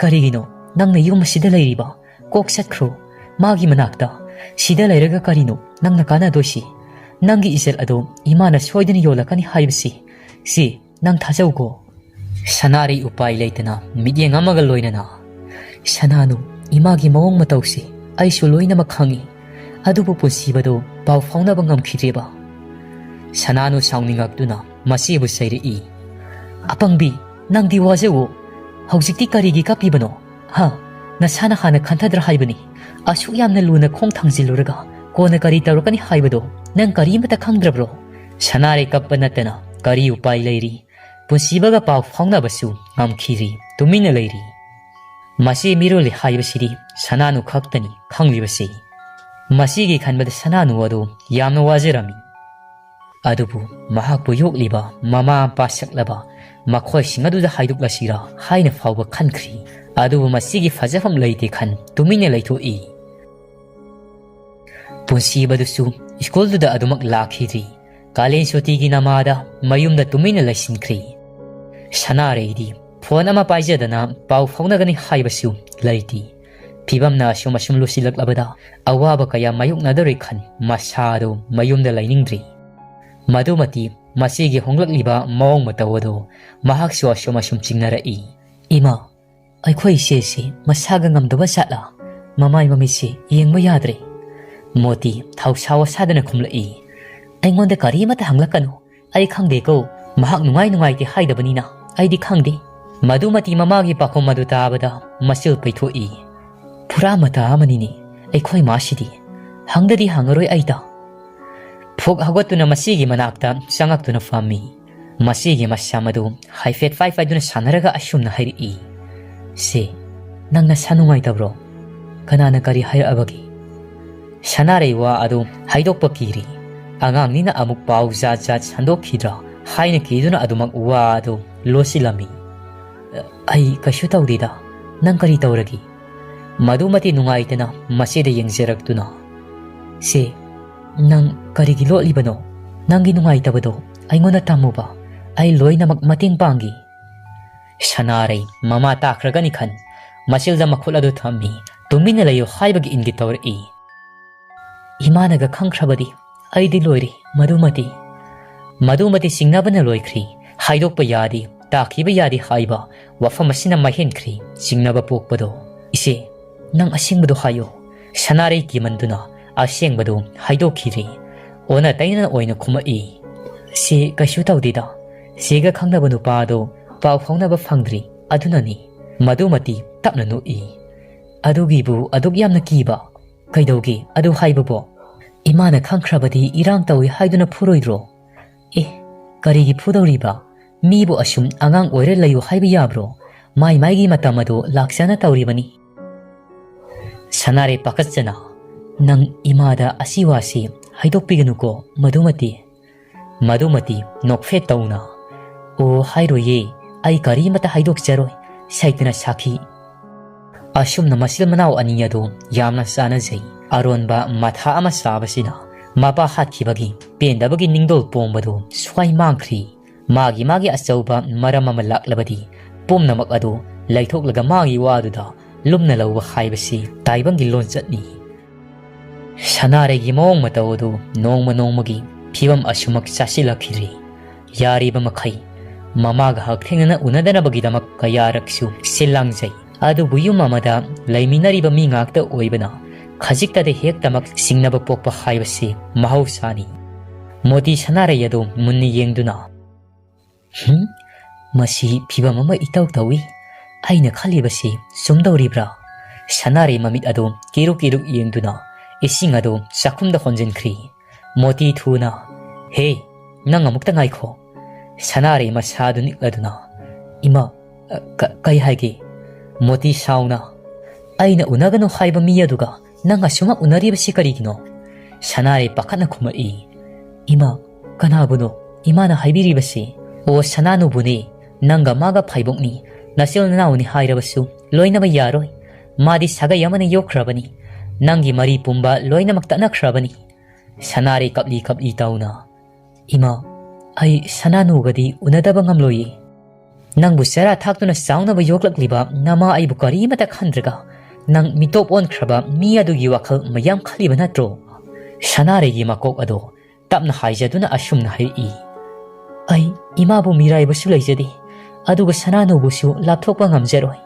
ꯀꯔꯤꯒꯤꯅꯣ ꯅꯪꯅ ꯌꯨꯝ ꯑꯁꯤꯗ ꯂꯩꯔꯤꯕ? ꯀꯣꯛ ꯆꯠꯈ꯭ꯔꯣ ꯃꯥꯒꯤ ꯃꯅꯥꯛꯇ꯫ ꯁꯤꯗ ꯂꯩꯔꯒ ꯀꯔꯤꯅꯣ ꯅꯪꯅ ꯀꯥꯟꯅꯗꯣꯏꯁꯤ? ꯅꯪꯒꯤ ꯏꯖꯠ ꯑꯗꯨ ꯏꯃꯥꯅ ꯁꯣꯏꯗꯅ ꯌꯣꯜꯂꯛꯀꯅꯤ ꯍꯥꯏꯕꯁꯤ꯫ ꯁꯤ ꯅꯪ ꯊꯥꯖꯧꯀꯣ꯫" ꯁꯅꯥꯔꯩ ꯎꯄꯥꯏ ꯂꯩꯇꯅ ꯃꯤꯠꯌꯦꯡ ꯑꯃꯒ ꯂꯣꯏꯅꯅ, "ꯁꯅꯥꯅꯨ, ꯏꯃꯥꯒꯤ ꯃꯑꯣꯡ ꯃꯇꯧꯁꯤ ꯑꯩꯁꯨ ꯂꯣꯏꯅꯃꯛ ꯈꯪꯏ, ꯑꯗꯨꯕꯨ ꯄꯨꯟꯁꯤꯕꯗꯨ ꯄꯥꯎ ꯐꯥꯎꯅꯕ ꯉꯝꯈꯤꯗ꯭ꯔꯦꯕ꯫" ꯁꯅꯥꯅꯨ ꯁꯥꯎꯅꯤꯡꯉꯛꯇꯨꯅ ꯃꯆꯦꯕꯨ ꯆꯩꯔꯛꯏ, "ꯑꯄꯪꯕꯤ, ꯅꯪꯗꯤ ꯋꯥꯖꯧꯋꯣ꯫ ꯍꯧꯖꯤꯛꯇꯤ ꯀꯔꯤꯒꯤ ꯀꯞꯄꯤꯕꯅꯣ? ꯍꯥ? ꯅꯁꯥꯅ ꯍꯥꯟꯅ ꯈꯟꯊꯗ꯭ꯔꯥ ꯍꯥꯏꯕꯅꯤ꯫ ꯑꯁꯨꯛ ꯌꯥꯝꯅ ꯂꯨꯅ ꯈꯣꯡ ꯊꯥꯡꯖꯤꯜꯂꯨꯔꯒ ꯀꯣꯟꯅ ꯀꯔꯤ ꯇꯧꯔꯛꯀꯅꯤ ꯍꯥꯏꯕꯗꯣ ꯅꯪ ꯀꯔꯤꯃꯇ ꯈꯪꯗ꯭ꯔꯕ꯭ꯔꯣ?" ꯁꯅꯥꯔꯩ ꯀꯞꯄ ꯅꯠꯇꯅ ꯀꯔꯤ ꯎꯄꯥꯏ ꯂꯩꯔꯤ? ꯄꯨꯟꯁꯤꯕꯒ ꯄꯥꯎ ꯐꯥꯎꯅꯕꯁꯨ ꯉꯝꯈꯤꯗ꯭ꯔꯤ, ꯇꯨꯃꯤꯟꯅ ꯂꯩꯔꯤ꯫ ꯃꯆꯦ ꯃꯤꯔꯣꯜꯂꯤ ꯍꯥꯏꯕꯁꯤꯗꯤ ꯁꯅꯥꯅꯨ ꯈꯛꯇꯅꯤ ꯈꯪꯂꯤꯕꯁꯤ꯫ ꯃꯁꯤꯒꯤ ꯈꯟꯕꯗ ꯁꯅꯥꯅꯨ ꯑꯗꯨ ꯌꯥꯝꯅ ꯋꯥꯖꯔꯝꯃꯤ꯫ ꯑꯗꯨꯕꯨ ꯃꯍꯥꯛꯄꯨ ꯌꯣꯛꯂꯤꯕ ꯃꯃꯥ ꯃꯄꯥ ꯁꯛꯂꯕ ꯃꯈꯣꯏꯁꯤꯡ ꯑꯗꯨꯗ ꯍꯥꯏꯗꯣꯛꯂꯁꯤꯔꯥ ꯍꯥꯏꯅ ꯐꯥꯎꯕ ꯈꯟꯈ꯭ꯔꯤ꯫ ꯑꯗꯨꯕꯨ ꯃꯁꯤꯒꯤ ꯐꯖꯐꯝ ꯂꯩꯇꯦ ꯈꯟ ꯇꯨꯃꯤꯟꯅ ꯂꯩꯊꯣꯛꯏ꯫ ꯄꯨꯟꯁꯤꯕꯗꯨꯁꯨ ꯁ꯭ꯀꯨꯜꯗꯨꯗ ꯑꯗꯨꯃꯛ ꯂꯥꯛꯈꯤꯗ꯭ꯔꯤ꯫ ꯀꯥꯂꯦꯟ ꯁꯨꯇꯤꯒꯤ ꯅꯃꯥꯗ ꯃꯌꯨꯝꯗ ꯇꯨꯃꯤꯟꯅ ꯂꯩꯁꯤꯟꯈ꯭ꯔꯤ꯫ ꯁꯅꯥꯔꯩꯗꯤ ꯐꯣꯟ ꯑꯃ ꯄꯥꯏꯖꯗꯅ ꯄꯥꯎ ꯐꯥꯎꯅꯒꯅꯤ ꯍꯥꯏꯕꯁꯨ ꯂꯩꯇꯦ꯫ ꯐꯤꯕꯝꯅ ꯑꯁꯨꯝ ꯑꯁꯨꯝ ꯂꯨꯁꯤꯜꯂꯛꯂꯕꯗ ꯑꯋꯥꯕ ꯀꯌꯥ ꯃꯥꯌꯣꯛꯅꯗꯧꯔꯦ ꯈꯟ ꯃꯁꯥꯗꯨ ꯃꯌꯨꯝꯗ ꯂꯩꯅꯤꯡꯗ꯭ꯔꯤ꯫ ꯃꯗꯨꯃꯇꯤ ꯃꯁꯤꯒꯤ ꯍꯣꯡꯂꯛꯂꯤꯕ ꯃꯑꯣꯡ ꯃꯇꯧ ꯑꯗꯨ ꯃꯍꯥꯛꯁꯨ ꯑꯁꯨꯝ ꯑꯁꯨꯝ ꯆꯤꯡꯅꯔꯛꯏ꯫ "ꯏꯃꯥ, ꯑꯩꯈꯣꯏ ꯏꯆꯦꯁꯤ ꯃꯁꯥꯒ ꯉꯝꯗꯕ ꯖꯥꯠꯂꯥ? ꯃꯃꯥꯏ ꯃꯃꯤꯠꯁꯤ ꯌꯦꯡꯕ ꯌꯥꯗ꯭ꯔꯦ꯫" ꯃꯣꯇꯤ ꯊꯧꯁꯥ ꯋꯥꯁꯥꯗꯅ ꯈꯨꯝꯂꯛꯏ꯫ "ꯑꯩꯉꯣꯟꯗ ꯀꯔꯤꯃꯠꯇ ꯍꯪꯂꯛꯀꯅꯨ꯫ ꯑꯩ ꯈꯪꯗꯦꯀꯣ꯫ ꯃꯍꯥꯛ ꯅꯨꯡꯉꯥꯏ ꯅꯨꯡꯉꯥꯏꯇꯦ ꯍꯥꯏꯗꯕꯅꯤꯅ ꯑꯩꯗꯤ ꯈꯪꯗꯦ꯫" ꯃꯗꯨꯃꯇꯤ ꯃꯃꯥꯒꯤ ꯄꯥꯎꯈꯨꯝ ꯑꯗꯨ ꯇꯥꯕꯗ ꯃꯆꯤꯜ ꯄꯩꯊꯣꯛꯏ꯫ "ꯄꯨꯔꯥ ꯃꯇꯥ ꯑꯃꯅꯤꯅꯦ ꯑꯩꯈꯣꯏ ꯃꯥꯁꯤꯗꯤ꯫ ꯍꯪꯗꯗꯤ ꯍꯪꯉꯔꯣꯏ ꯑꯩꯗ꯫" ꯐꯨꯛ ꯍꯧꯒꯠꯇꯨꯅ ꯃꯁꯤꯒꯤ ꯃꯅꯥꯛꯇ ꯆꯪꯉꯛꯇꯨꯅ ꯐꯝꯃꯤ꯫ ꯃꯁꯤꯒꯤ ꯃꯁꯝ ꯑꯗꯨ ꯍꯥꯏꯐꯦꯠ ꯐꯥꯏ ꯐꯥꯏꯗꯨꯅ ꯁꯥꯟꯅꯔꯒ ꯑꯁꯨꯝꯅ ꯍꯥꯏꯔꯛꯏ, "ꯁꯦ, ꯅꯪ ꯅꯁꯥ ꯅꯨꯡꯉꯥꯏꯇꯕ꯭ꯔꯣ? ꯀꯅꯥꯅ ꯀꯔꯤ ꯍꯥꯏꯔꯛꯑꯕꯒꯦ?" ꯁꯅꯥꯔꯩ ꯋꯥ ꯑꯗꯨ ꯍꯥꯏꯗꯣꯛꯄ ꯀꯤꯔꯤ꯫ ꯑꯉꯥꯡꯅꯤꯅ ꯑꯃꯨꯛ ꯄꯥꯎ ꯖꯥꯠ ꯖꯥꯠ ꯁꯟꯗꯣꯛꯈꯤꯗ꯭ꯔꯥ ꯍꯥꯏꯅ ꯀꯤꯗꯨꯅ ꯑꯗꯨꯃꯛ ꯋꯥ ꯑꯗꯨ ꯂꯣꯠꯁꯤꯜꯂꯝꯃꯤ꯫ "ꯑꯩ ꯀꯩꯁꯨ ꯇꯧꯗꯦꯗ, "ꯅꯪ ꯀꯔꯤ ꯇꯧꯔꯒꯦ?" ꯃꯗꯨꯃꯇꯤ ꯅꯨꯡꯉꯥꯏꯇꯅ ꯃꯆꯦꯗ ꯌꯦꯡꯖꯔꯛꯇꯨꯅ, "ꯁꯦ, ꯅꯪ ꯀꯔꯤꯒꯤ ꯂꯣꯠꯂꯤꯕꯅꯣ? ꯅꯪꯒꯤ ꯅꯨꯡꯉꯥꯏꯇꯕꯗꯣ ꯑꯩꯉꯣꯟꯗ ꯇꯝꯃꯨꯕ, ꯑꯩ ꯂꯣꯏꯅꯃꯛ ꯃꯇꯦꯡ ꯄꯥꯡꯒꯦ꯫" ꯁꯅꯥꯔꯩ ꯃꯃꯥ ꯇꯥꯈ꯭ꯔꯒꯅꯤ ꯈꯟ ꯃꯆꯤꯜꯗ ꯃꯈꯨꯠ ꯑꯗꯨ ꯊꯝꯃꯤ꯫ "ꯇꯨꯃꯤꯟꯅ ꯂꯩꯌꯨ ꯍꯥꯏꯕꯒꯤ ꯏꯪꯒꯤꯠ ꯇꯧꯔꯛꯏ꯫" "ꯏꯃꯥꯅꯒ ꯈꯪꯈ꯭ꯔꯕꯗꯤ ꯑꯩꯗꯤ ꯂꯣꯏꯔꯦ ꯃꯗꯨꯃꯗꯤ꯫" ꯃꯗꯨꯃꯗꯤ ꯆꯤꯡꯅꯕꯅ ꯂꯣꯏꯈ꯭ꯔꯤ꯫ ꯍꯥꯏꯗꯣꯛꯄ ꯌꯥꯗꯦ, ꯇꯥꯈꯤꯕ ꯌꯥꯗꯦ ꯍꯥꯏꯕ ꯋꯥꯐꯝ ꯑꯁꯤꯅ ꯃꯥꯏꯍꯦꯟꯈ꯭ꯔꯤ ꯆꯤꯡꯅꯕ ꯄꯣꯛꯄꯗꯣ꯫ "ꯏꯆꯦ, ꯅꯪ ꯑꯁꯦꯡꯕꯗꯣ ꯍꯥꯏꯌꯨ꯫" ꯁꯅꯥꯔꯩ ꯀꯤꯃꯟꯗꯨꯅ ꯑꯁꯦꯡꯕꯗꯨ ꯍꯥꯏꯗꯣꯛꯈꯤꯔꯦ꯫ ꯑꯣꯟꯅ ꯇꯩꯅꯅ ꯑꯣꯏꯅ ꯈꯨꯝꯃꯛꯏ꯫ "ꯁꯤ ꯀꯩꯁꯨ ꯇꯧꯗꯦꯗ꯫ ꯁꯤꯒ ꯈꯪꯅꯕ ꯅꯨꯄꯥꯗꯣ ꯄꯥꯎ ꯐꯥꯎꯅꯕ ꯐꯪꯗ꯭ꯔꯤ, ꯑꯗꯨꯅꯅꯤ꯫" ꯃꯗꯨꯃꯇꯤ ꯇꯞꯅ ꯅꯣꯛꯏ꯫ "ꯑꯗꯨꯒꯤꯕꯨ ꯑꯗꯨꯛ ꯌꯥꯝꯅ ꯀꯤꯕ? ꯀꯩꯗꯧꯒꯦ ꯑꯗꯨ ꯍꯥꯏꯕꯕꯣ? ꯏꯃꯥꯅ ꯈꯪꯈ꯭ꯔꯕꯗꯤ ꯏꯔꯥꯡ ꯇꯧꯏ ꯍꯥꯏꯗꯨꯅ ꯐꯨꯔꯣꯏꯗ꯭ꯔꯣ?" "ꯑꯦ, ꯀꯔꯤꯒꯤ ꯐꯨꯗꯧꯔꯤꯕ? ꯃꯤꯕꯨ ꯑꯁꯨꯝ ꯑꯉꯥꯡ ꯑꯣꯏꯔ ꯂꯩꯌꯨ ꯍꯥꯏꯕ ꯌꯥꯕ꯭ꯔꯣ? ꯃꯥꯏ ꯃꯥꯏꯒꯤ ꯃꯇꯝ ꯑꯗꯨ ꯂꯥꯛꯆꯅ ꯇꯧꯔꯤꯕꯅꯤ꯫" ꯁꯅꯥꯔꯩ ꯄꯥꯈꯠꯆꯅ, "ꯅꯪ ꯏꯃꯥꯗ ꯑꯁꯤ ꯋꯥꯁꯤ ꯍꯥꯏꯗꯣꯛꯄꯤꯒꯅꯨꯀꯣ ꯃꯗꯨꯃꯇꯤ꯫" ꯃꯗꯨꯃꯇꯤ ꯅꯣꯛꯐꯦꯠ ꯇꯧꯅ, "ꯑꯣ, ꯍꯥꯏꯔꯣꯏꯌꯦ, ꯑꯩ ꯀꯔꯤꯃꯇ ꯍꯥꯏꯗꯣꯛꯆꯔꯣꯏ, ꯁꯩꯇꯅ ꯁꯥꯈꯤ꯫" ꯑꯁꯨꯝꯅ ꯃꯆꯤꯜ ꯃꯅꯥꯎ ꯑꯅꯤ ꯑꯗꯨ ꯌꯥꯝꯅ ꯆꯥꯅꯖꯩ꯫ ꯑꯔꯣꯟꯕ ꯃꯊꯥ ꯑꯃ ꯆꯥꯕꯁꯤꯅ ꯃꯄꯥ ꯍꯥꯠꯈꯤꯕꯒꯤ ꯄꯦꯟꯗꯕꯒꯤ ꯅꯤꯡꯗꯣꯜ ꯄꯣꯝꯕꯗꯨ ꯁ꯭ꯋꯥꯏ ꯃꯥꯡꯈ꯭ꯔꯤ꯫ ꯃꯥꯒꯤ ꯃꯥꯒꯤ ꯑꯆꯧꯕ ꯃꯔꯝ ꯑꯃ ꯂꯥꯛꯂꯕꯗꯤ ꯄꯨꯝꯅꯃꯛ ꯑꯗꯨ ꯂꯩꯊꯣꯛꯂꯒ ꯃꯥꯒꯤ ꯋꯥꯗꯨꯗ ꯂꯨꯝꯅ ꯂꯧꯕ ꯍꯥꯏꯕꯁꯤ ꯇꯥꯏꯕꯪꯒꯤ ꯂꯣꯟꯆꯠꯅꯤ꯫ ꯁꯅꯥꯔꯩꯒꯤ ꯃꯑꯣꯡ ꯃꯇꯧ ꯑꯗꯨ ꯅꯣꯡꯃ ꯅꯣꯡꯃꯒꯤ ꯐꯤꯕꯝ ꯑꯁꯨꯃꯛ ꯆꯥꯁꯤꯜꯂꯛꯈꯤꯗ꯭ꯔꯤ꯫ ꯌꯥꯔꯤꯕ ꯃꯈꯩ ꯃꯃꯥꯒ ꯍꯛꯊꯦꯡꯅꯅ ꯎꯅꯗꯅꯕꯒꯤꯗꯃꯛ ꯀꯌꯥꯔꯛꯁꯨ ꯁꯤꯜ ꯂꯥꯡꯖꯩ꯫ ꯑꯗꯨꯕꯨ ꯌꯨꯝ ꯑꯃꯗ ꯂꯩꯃꯤꯟꯅꯔꯤꯕ ꯃꯤ ꯉꯥꯛꯇ ꯑꯣꯏꯕꯅ ꯈꯖꯤꯛꯇꯗ ꯍꯦꯛꯇꯃꯛ ꯆꯤꯡꯅꯕ ꯄꯣꯛꯄ ꯍꯥꯏꯕꯁꯤ ꯃꯍꯧꯁꯥꯅꯤ꯫ ꯃꯣꯇꯤ ꯁꯅꯥꯔꯩ ꯑꯗꯨ ꯃꯨꯟꯅ ꯌꯦꯡꯗꯨꯅ, "ꯍꯨꯝ, ꯃꯁꯤ ꯐꯤꯕꯝ ꯑꯃ ꯏꯇꯧ ꯇꯧꯏ꯫ ꯑꯩꯅ ꯈꯜꯂꯤꯕꯁꯤ ꯆꯨꯝꯗꯧꯔꯤꯕ꯭ꯔꯥ?" ꯁꯅꯥꯔꯩ ꯃꯃꯤꯠ ꯑꯗꯨ ꯀꯤꯔꯨꯛ ꯀꯤꯔꯨꯛ ꯌꯦꯡꯗꯨꯅ ꯏꯁꯤꯡ ꯑꯗꯨ ꯆꯥꯛꯈꯨꯝꯗ ꯍꯣꯟꯖꯤꯟꯈ꯭ꯔꯤ꯫ ꯃꯣꯇꯤ ꯊꯨꯅ, "ꯍꯦ, ꯅꯪ ꯑꯃꯨꯛꯇ ꯉꯥꯏꯈꯣ꯫" ꯁꯅꯥꯔꯩ ꯃꯁꯥꯗꯨ ꯅꯤꯛꯂꯗꯨꯅ, "ꯏꯃꯥ, ꯑ, ꯀ-, ꯀꯩ ꯍꯥꯏꯒꯦ?" ꯃꯣꯇꯤ ꯁꯥꯎꯅ, "ꯑꯩꯅ ꯎꯅꯒꯅꯨ ꯍꯥꯏꯕ ꯃꯤ ꯑꯗꯨꯒ ꯅꯪ ꯑꯁꯨꯃꯛ ꯎꯅꯔꯤꯕꯁꯤ ꯀꯔꯤꯒꯤꯅꯣ?" ꯁꯅꯥꯔꯩ ꯄꯥꯈꯠꯅ ꯈꯨꯝꯃꯛꯏ, "ꯏꯃꯥ, ꯀꯅꯥꯕꯨꯅꯣ ꯏꯃꯥꯅ ꯍꯥꯏꯕꯤꯔꯤꯕꯁꯤ?" "ꯑꯣ, ꯁꯅꯥꯅꯨꯕꯨꯅꯦ, ꯅꯪꯒ ꯃꯥꯒ ꯐꯥꯏꯕꯣꯛꯅꯤ, ꯅꯆꯤꯜ ꯅꯅꯥꯎꯅꯤ ꯍꯥꯏꯔꯕꯁꯨ ꯂꯣꯏꯅꯕ ꯌꯥꯔꯣꯏ꯫ ꯃꯥꯗꯤ ꯁꯥꯒꯩ ꯑꯃꯅ ꯌꯣꯛꯈ꯭ꯔꯕꯅꯤ꯫ ꯅꯪꯒꯤ ꯃꯔꯤ ꯄꯨꯝꯕ ꯂꯣꯏꯅꯃꯛ ꯇꯠꯅꯈ꯭ꯔꯕꯅꯤ꯫ ꯁꯅꯥꯔꯩ ꯀꯞꯂꯤ ꯀꯞꯂꯤ ꯇꯧꯅ, "ꯏꯃꯥ, ꯑꯩ ꯁꯅꯥꯅꯨꯒꯗꯤ ꯎꯅꯗꯕ ꯉꯝꯂꯣꯏꯌꯦ꯫ ꯅꯪꯕꯨ ꯆꯔꯥ ꯊꯥꯛꯇꯨꯅ ꯆꯥꯎꯅꯕ ꯌꯣꯛꯂꯛꯂꯤꯕ ꯅꯃꯥ ꯑꯩꯕꯨ ꯀꯔꯤꯃꯇ ꯈꯟꯗ꯭ꯔꯒ ꯅꯪ ꯃꯤꯇꯣꯞ ꯑꯣꯟꯈ꯭ꯔꯕ ꯃꯤ ꯑꯗꯨꯒꯤ ꯋꯥꯈꯜ ꯃꯌꯥꯝ ꯈꯜꯂꯤꯕ ꯅꯠꯇ꯭ꯔꯣ?" ꯁꯅꯥꯔꯩꯒꯤ ꯃꯀꯣꯛ ꯑꯗꯣ ꯇꯞꯅ ꯍꯥꯏꯖꯗꯨꯅ ꯑꯁꯨꯝꯅ ꯍꯥꯏꯔꯛꯏ, "ꯑꯩ ꯏꯃꯥꯕꯨ ꯃꯤꯔꯥꯏꯕꯁꯨ ꯂꯩꯖꯗꯦ, ꯑꯗꯨꯒ ꯁꯅꯥꯅꯨꯕꯨꯁꯨ ꯂꯥꯞꯊꯣꯛꯄ ꯉꯝꯖꯔꯣꯏ꯫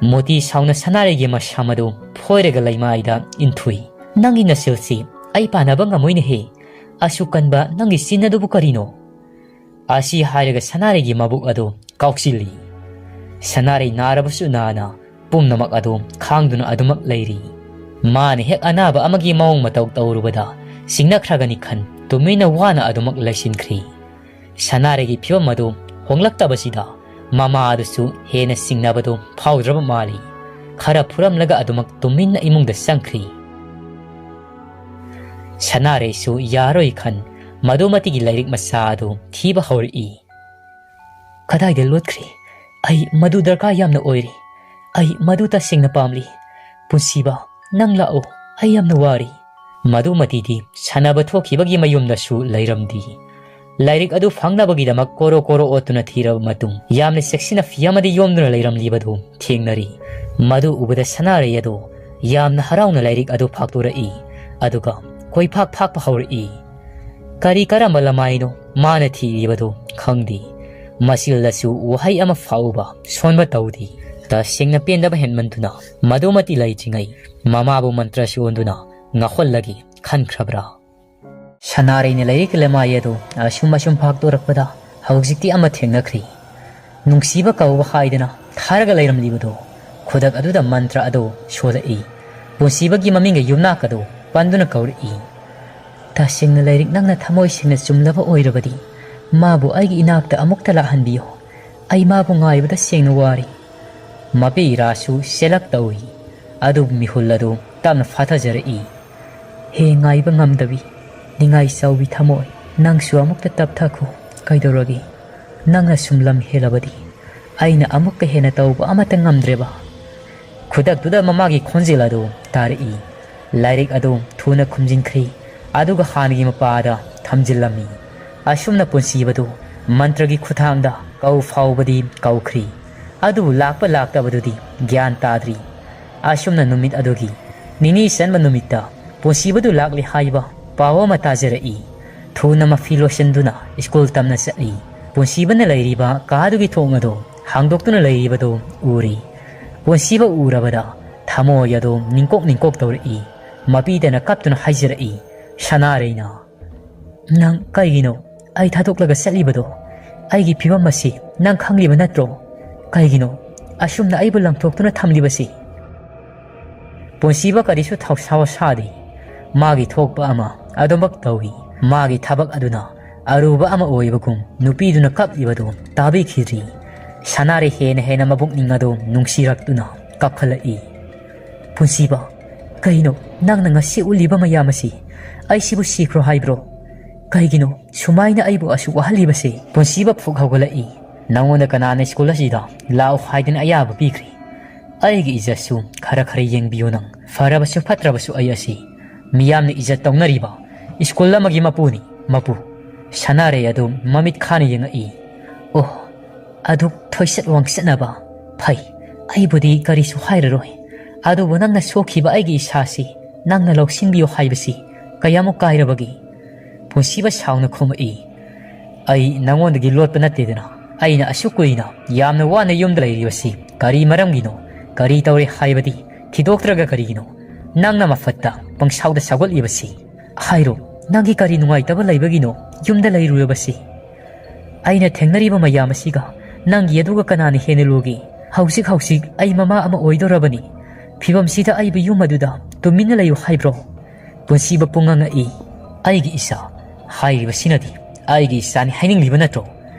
ꯃꯣꯇꯤ ꯁꯥꯎꯅ ꯁꯅꯥꯔꯩꯒꯤ ꯃꯁꯝ ꯑꯗꯨ ꯐꯣꯏꯔꯒ ꯂꯩꯃꯥꯏꯗ ꯏꯟꯊꯨꯏ꯫ "ꯅꯪꯒꯤ ꯅꯁꯤꯜꯁꯤ ꯑꯩ ꯄꯥꯟꯅꯕ ꯉꯝꯃꯣꯏꯅꯦꯍꯦ꯫ ꯑꯁꯨꯛ ꯀꯟꯕ ꯅꯪꯒꯤ ꯆꯤꯟ ꯑꯗꯨꯕꯨ ꯀꯔꯤꯅꯣ?" ꯑꯁꯤ ꯍꯥꯏꯔꯒ ꯁꯅꯥꯔꯩꯒꯤ ꯃꯕꯨꯛ ꯑꯗꯨ ꯀꯥꯎꯆꯤꯜꯂꯤ꯫ ꯁꯅꯥꯔꯩ ꯅꯥꯔꯕꯁꯨ ꯅꯥꯅ ꯄꯨꯝꯅꯃꯛ ꯑꯗꯨ ꯈꯥꯡꯗꯨꯅ ꯑꯗꯨꯃꯛ ꯂꯩꯔꯤ꯫ ꯃꯥꯅ ꯍꯦꯛ ꯑꯅꯥꯕ ꯑꯃꯒꯤ ꯃꯑꯣꯡ ꯃꯇꯧ ꯇꯧꯔꯨꯕꯗ ꯆꯤꯡꯅꯈ꯭ꯔꯒꯅꯤ ꯈꯟ ꯇꯨꯃꯤꯟꯅ ꯋꯥꯅ ꯑꯗꯨꯃꯛ ꯂꯩꯁꯤꯟꯈ꯭ꯔꯤ꯫ ꯁꯅꯥꯔꯩꯒꯤ ꯐꯤꯕꯝ ꯑꯗꯨ ꯍꯣꯡꯂꯛꯇꯕꯁꯤꯗ ꯃꯃꯥ ꯑꯗꯨꯁꯨ ꯍꯦꯟꯅ ꯆꯤꯡꯅꯕꯗꯨ ꯐꯥꯎꯗ꯭ꯔꯕ ꯃꯥꯜꯂꯤ꯫ ꯈꯔ ꯐꯨꯔꯝꯂꯒ ꯑꯗꯨꯃꯛ ꯇꯨꯃꯤꯟꯅ ꯏꯃꯨꯡꯗ ꯆꯪꯈ꯭ꯔꯤ꯫ ꯁꯅꯥꯔꯩꯁꯨ ꯌꯥꯔꯣꯏ ꯈꯟ ꯃꯗꯨꯃꯇꯤꯒꯤ ꯂꯥꯏꯔꯤꯛ ꯃꯆꯥ ꯑꯗꯨ ꯊꯤꯕ ꯍꯧꯔꯛꯏ꯫ "ꯀꯗꯥꯏꯗ ꯂꯣꯠꯈ꯭ꯔꯦ? ꯑꯩ ꯃꯗꯨ ꯗꯔꯀꯥꯔ ꯌꯥꯝꯅ ꯑꯣꯏꯔꯤ꯫ ꯑꯩ ꯃꯗꯨ ꯇꯁꯦꯡꯅ ꯄꯥꯝꯂꯤ꯫ ꯄꯨꯟꯁꯤꯕ, ꯅꯪ ꯂꯥꯛꯑꯣ꯫ ꯑꯩ ꯌꯥꯝꯅ ꯋꯥꯔꯤ꯫" ꯃꯗꯨꯃꯇꯤꯗꯤ ꯁꯥꯟꯅꯕ ꯊꯣꯛꯈꯤꯕꯒꯤ ꯃꯌꯨꯝꯗꯁꯨ ꯂꯩꯔꯝꯗꯦ꯫ ꯂꯥꯏꯔꯤꯛ ꯑꯗꯨ ꯐꯪꯅꯕꯒꯤꯗꯃꯛ ꯀꯣꯔꯣ ꯀꯣꯔꯣ ꯑꯣꯠꯇꯨꯅ ꯊꯤꯔꯕ ꯃꯇꯨꯡ ꯌꯥꯝꯅ ꯆꯦꯛꯁꯤꯟꯅ ꯐꯤ ꯑꯃꯗ ꯌꯣꯝꯗꯨꯅ ꯂꯩꯔꯝꯂꯤꯕꯗꯨ ꯊꯦꯡꯅꯔꯤ꯫ ꯃꯗꯨ ꯎꯕꯗ ꯁꯅꯥꯔꯩ ꯑꯗꯨ ꯌꯥꯝꯅ ꯍꯔꯥꯎꯅ ꯂꯥꯏꯔꯤꯛ ꯑꯗꯨ ꯐꯥꯛꯇꯣꯔꯛꯏ, ꯑꯗꯨꯒ ꯀꯣꯏꯐꯥꯛ ꯐꯥꯛꯄ ꯍꯧꯔꯛꯏ꯫ ꯀꯔꯤ ꯀꯔꯝꯕ ꯂꯃꯥꯏꯅꯣ ꯃꯥꯅ ꯊꯤꯔꯤꯕꯗꯨ ꯈꯪꯗꯦ꯫ ꯃꯆꯤꯜꯗꯁꯨ ꯋꯥꯍꯩ ꯑꯃ ꯐꯥꯎꯕ ꯁꯣꯟꯕ ꯇꯧꯗꯦ꯫ ꯇꯁꯦꯡꯅ ꯄꯦꯟꯗꯕ ꯍꯦꯟꯃꯟꯗꯨꯅ ꯃꯗꯨꯃꯇꯤ ꯂꯩꯇ꯭ꯔꯤꯉꯩ ꯃꯃꯥꯕꯨ ꯃꯟꯇ꯭ꯔ ꯁꯣꯟꯗꯨꯅ ꯉꯥꯎꯍꯜꯂꯒꯦ ꯈꯟꯈ꯭ꯔꯕ꯭ꯔꯥ? ꯁꯅꯥꯔꯩꯅ ꯂꯥꯏꯔꯤꯛꯀꯤ ꯂꯃꯥꯏ ꯑꯗꯨ ꯑꯁꯨꯝ ꯑꯁꯨꯝ ꯐꯥꯛꯇꯣꯔꯛꯄꯗ ꯍꯧꯖꯤꯛꯇꯤ ꯑꯃ ꯊꯦꯡꯅꯈ꯭ꯔꯤ꯫ ꯅꯨꯡꯁꯤꯕ ꯀꯧꯕ ꯍꯥꯏꯗꯅ ꯊꯥꯔꯒ ꯂꯩꯔꯝꯂꯤꯕꯗꯨ ꯈꯨꯗꯛ ꯑꯗꯨꯗ ꯃꯟꯇ꯭ꯔ ꯑꯗꯨ ꯁꯣꯜꯂꯛꯏ꯫ ꯄꯨꯟꯁꯤꯕꯒꯤ ꯃꯃꯤꯡꯒ ꯌꯨꯝꯅꯥꯛ ꯑꯗꯨ ꯄꯟꯗꯨꯅ ꯀꯧꯔꯛꯏ꯫ "ꯇꯁꯦꯡꯅ ꯂꯥꯏꯔꯤꯛ ꯅꯪꯅ ꯊꯃꯣꯏ ꯁꯦꯡꯅ ꯆꯨꯝꯂꯕ ꯑꯣꯏꯔꯕꯗꯤ ꯃꯥꯕꯨ ꯑꯩꯒꯤ ꯏꯅꯥꯛꯇ ꯑꯃꯨꯛꯇ ꯂꯥꯛꯍꯟꯕꯤꯌꯨ꯫ ꯑꯩ ꯃꯥꯕꯨ ꯉꯥꯏꯕꯗ ꯁꯦꯡꯅ ꯋꯥꯔꯦ꯫" ꯃꯄꯤ ꯏꯔꯥꯁꯨ ꯆꯦꯜꯂꯛ ꯇꯧꯏ꯫ ꯑꯗꯨꯕꯨ ꯃꯤꯍꯨꯜ ꯑꯗꯨ ꯇꯞꯅ ꯐꯥꯊꯖꯔꯛꯏ꯫ "ꯍꯦ ꯉꯥꯏꯕ ꯉꯝꯗꯕꯤ, ꯅꯤꯡꯉꯥꯏ ꯆꯥꯎꯕꯤ ꯊꯃꯣꯏ, ꯅꯪꯁꯨ ꯑꯃꯨꯛꯇ ꯇꯞꯊꯈꯣ꯫ ꯀꯩꯗꯧꯔꯒꯦ? ꯅꯪꯅ ꯁꯨꯝ ꯂꯝ ꯍꯦꯜꯂꯕꯗꯤ ꯑꯩꯅ ꯑꯃꯨꯛꯀ ꯍꯦꯟꯅ ꯇꯧꯕ ꯑꯃꯠꯇ ꯉꯝꯗ꯭ꯔꯦꯕ꯫ ꯈꯨꯗꯛꯇꯨꯗ ꯃꯃꯥꯒꯤ ꯈꯣꯟꯖꯦꯜ ꯑꯗꯨ ꯇꯥꯔꯛꯏ꯫ ꯂꯥꯏꯔꯤꯛ ꯑꯗꯨ ꯊꯨꯅ ꯈꯨꯝꯖꯤꯟꯈ꯭ꯔꯤ, ꯑꯗꯨꯒ ꯍꯥꯟꯅꯒꯤ ꯃꯄꯥꯗ ꯊꯝꯖꯤꯜꯂꯝꯃꯤ꯫ ꯑꯁꯨꯝꯅ ꯄꯨꯟꯁꯤꯕꯗꯨ ꯃꯟꯇ꯭ꯔꯒꯤ ꯈꯨꯠꯊꯥꯡꯗ ꯀꯧ ꯐꯥꯎꯕꯗꯤ ꯀꯧꯈ꯭ꯔꯤ, ꯑꯗꯨꯕꯨ ꯂꯥꯛꯄ ꯂꯥꯛꯇꯕꯗꯨꯗꯤ ꯒ꯭ꯌꯥꯟ ꯇꯥꯗ꯭ꯔꯤ꯫ ꯑꯁꯨꯝꯅ ꯅꯨꯃꯤꯠ ꯑꯗꯨꯒꯤ ꯅꯤꯅꯤ ꯆꯟꯕ ꯅꯨꯃꯤꯠꯇ ꯄꯨꯟꯁꯤꯕꯗꯨ ꯂꯥꯛꯂꯦ ꯍꯥꯏꯕ ꯄꯥꯎ ꯑꯃ ꯇꯥꯖꯔꯛꯏ꯫ ꯊꯨꯅ ꯃꯐꯤ ꯂꯣꯏꯁꯤꯟꯗꯨꯅ ꯁ꯭ꯀꯨꯜ ꯇꯝꯅ ꯆꯠꯂꯤ꯫ ꯄꯨꯟꯁꯤꯕꯅ ꯂꯩꯔꯤꯕ ꯀꯥꯗꯨꯒꯤ ꯊꯣꯡ ꯑꯗꯨ ꯍꯥꯡꯗꯣꯛꯇꯨꯅ ꯂꯩꯔꯤꯕꯗꯨ ꯎꯔꯤ꯫ ꯄꯨꯟꯁꯤꯕ ꯎꯔꯕꯗ ꯊꯃꯣꯏ ꯑꯗꯨ ꯅꯤꯡꯀꯣꯛ ꯅꯤꯡꯀꯣꯛ ꯇꯧꯔꯛꯏ꯫ ꯃꯄꯤꯗꯅ ꯀꯞꯇꯨꯅ ꯍꯥꯏꯖꯔꯛꯏ, "ꯁꯅꯥꯔꯩꯅ, ꯅꯪ ꯀꯩꯒꯤꯅꯣ ꯑꯩ ꯊꯥꯗꯣꯛꯂꯒ ꯆꯠꯂꯤꯕꯗꯣ? ꯑꯩꯒꯤ ꯐꯤꯕꯝ ꯑꯁꯤ ꯅꯪ ꯈꯪꯂꯤꯕ ꯅꯠꯇ꯭ꯔꯣ? ꯀꯩꯒꯤꯅꯣ ꯑꯁꯨꯝꯅ ꯑꯩꯕꯨ ꯂꯪꯊꯣꯛꯇꯨꯅ ꯊꯝꯂꯤꯕꯁꯤ?" ꯄꯨꯟꯁꯤꯕ ꯀꯔꯤꯁꯨ ꯊꯧꯁꯥ ꯁꯥꯗꯦ꯫ ꯃꯥꯒꯤ ꯊꯣꯛꯄ ꯑꯃ ꯑꯗꯨꯃꯛ ꯇꯧꯏ꯫ ꯃꯥꯒꯤ ꯊꯕꯛ ꯑꯗꯨꯅ ꯑꯔꯨꯕ ꯑꯃ ꯑꯣꯏꯕꯒꯨꯝ ꯅꯨꯄꯤꯗꯨꯅ ꯀꯞꯂꯤꯕꯗꯨ ꯇꯥꯕꯤꯈꯤꯗ꯭ꯔꯤ꯫ ꯁꯅꯥꯔꯩ ꯍꯦꯟꯅ ꯍꯦꯟꯅ ꯃꯕꯨꯛꯅꯤꯡ ꯑꯗꯨ ꯅꯨꯡꯁꯤꯔꯛꯇꯨꯅ ꯀꯞꯈꯠꯂꯛꯏ꯫ "ꯄꯨꯟꯁꯤꯕ, ꯀꯩꯅꯣ ꯅꯪꯅ ꯉꯁꯤ ꯎꯠꯂꯤꯕ ꯃꯌꯥꯝ ꯑꯁꯤ? ꯑꯩꯁꯤꯕꯨ ꯁꯤꯈ꯭ꯔꯣ ꯍꯥꯏꯕ꯭ꯔꯣ? ꯀꯩꯒꯤꯅꯣ ꯁꯨꯃꯥꯏꯅ ꯑꯩꯕꯨ ꯑꯁꯨꯛ ꯋꯥꯍꯜꯂꯤꯕꯁꯤ?" ꯄꯨꯟꯁꯤꯕ ꯐꯨꯛ ꯍꯧꯒꯠꯂꯛꯏ꯫ "ꯅꯉꯣꯟꯗ ꯀꯅꯥꯅ ꯁ꯭ꯀꯨꯜ ꯑꯁꯤꯗ ꯂꯥꯛꯎ ꯍꯥꯏꯗꯨꯅ ꯑꯌꯥꯕ ꯄꯤꯈ꯭ꯔꯤ? ꯑꯩꯒꯤ ꯏꯖꯠꯁꯨ ꯈꯔ ꯈꯔ ꯌꯦꯡꯕꯤꯌꯨ ꯅꯪ꯫ ꯐꯔꯕꯁꯨ ꯐꯠꯇ꯭ꯔꯕꯁꯨ ꯑꯩ ꯑꯁꯤ ꯃꯤꯌꯥꯝꯅ ꯏꯖꯠ ꯇꯧꯅꯔꯤꯕ ꯁ꯭ꯀꯨꯜ ꯑꯃꯒꯤ ꯃꯄꯨꯅꯤ, ꯃꯄꯨ꯫" ꯁꯅꯥꯔꯩ ꯑꯗꯨ ꯃꯃꯤꯠ ꯈꯥꯅ ꯌꯦꯡꯉꯛꯏ꯫ "ꯑꯣ, ꯑꯗꯨꯛ ꯊꯣꯏꯁꯠ ꯋꯥꯡꯆꯠꯅꯕ꯫ ꯐꯩ, ꯑꯩꯕꯨꯗꯤ ꯀꯔꯤꯁꯨ ꯍꯥꯏꯔꯔꯣꯏ꯫ ꯑꯗꯨꯕꯨ ꯅꯪꯅ ꯁꯣꯛꯈꯤꯕ ꯑꯩꯒꯤ ꯏꯁꯥꯁꯤ ꯅꯪꯅ ꯂꯧꯁꯤꯟꯕꯤꯌꯨ ꯍꯥꯏꯕꯁꯤ ꯀꯌꯥꯃꯨꯛ ꯀꯥꯏꯔꯕꯒꯦ?" ꯄꯨꯟꯁꯤꯕ ꯁꯥꯎꯅ ꯈꯨꯝꯃꯛꯏ꯫ "ꯑꯩ ꯅꯉꯣꯟꯗꯒꯤ ꯂꯣꯠꯄ ꯅꯠꯇꯦꯗꯅ꯫ ꯑꯩꯅ ꯑꯁꯨꯛ ꯀꯨꯏꯅ ꯌꯥꯝꯅ ꯋꯥꯅ ꯌꯨꯝꯗ ꯂꯩꯔꯤꯕꯁꯤ ꯀꯔꯤ ꯃꯔꯝꯒꯤꯅꯣ? ꯀꯔꯤ ꯇꯧꯔꯦ ꯍꯥꯏꯕꯗꯤ ꯊꯤꯗꯣꯛꯇ꯭ꯔꯒ ꯀꯔꯤꯒꯤꯅꯣ ꯅꯪꯅ ꯃꯐꯠꯇ ꯄꯪꯁꯥꯎꯗ ꯁꯥꯎꯒꯠꯂꯤꯕꯁꯤ? ꯍꯥꯏꯔꯣ, ꯅꯪꯒꯤ ꯀꯔꯤ ꯅꯨꯡꯉꯥꯏꯇꯕ ꯂꯩꯕꯒꯤꯅꯣ ꯌꯨꯝꯗ ꯂꯩꯔꯨꯔꯕꯁꯤ? ꯑꯩꯅ ꯊꯦꯡꯅꯔꯤꯕ ꯃꯌꯥꯝ ꯑꯁꯤꯒ ꯅꯪꯒꯤ ꯑꯗꯨꯒ ꯀꯅꯥꯅ ꯍꯦꯟꯅ ꯂꯨꯒꯦ? ꯍꯧꯖꯤꯛ ꯍꯧꯖꯤꯛ ꯑꯩ ꯃꯃꯥ ꯑꯃ ꯑꯣꯏꯗꯧꯔꯕꯅꯤ꯫ ꯐꯤꯕꯝꯁꯤꯗ ꯑꯩꯕꯨ ꯌꯨꯝ ꯑꯗꯨꯗ ꯇꯨꯃꯤꯟꯅ ꯂꯩꯌꯨ ꯍꯥꯏꯕ꯭ꯔꯣ?" ꯄꯨꯟꯁꯤꯕ ꯄꯨꯡꯉꯥꯡ ꯉꯛꯏ꯫ "ꯑꯩꯒꯤ ꯏꯆꯥ, ꯍꯥꯏꯔꯤꯕꯁꯤꯅꯗꯤ ꯑꯩꯒꯤ ꯏꯆꯥꯅꯤ ꯍꯥꯏꯅꯤꯡꯂꯤꯕ ꯅꯠꯇ꯭ꯔꯣ?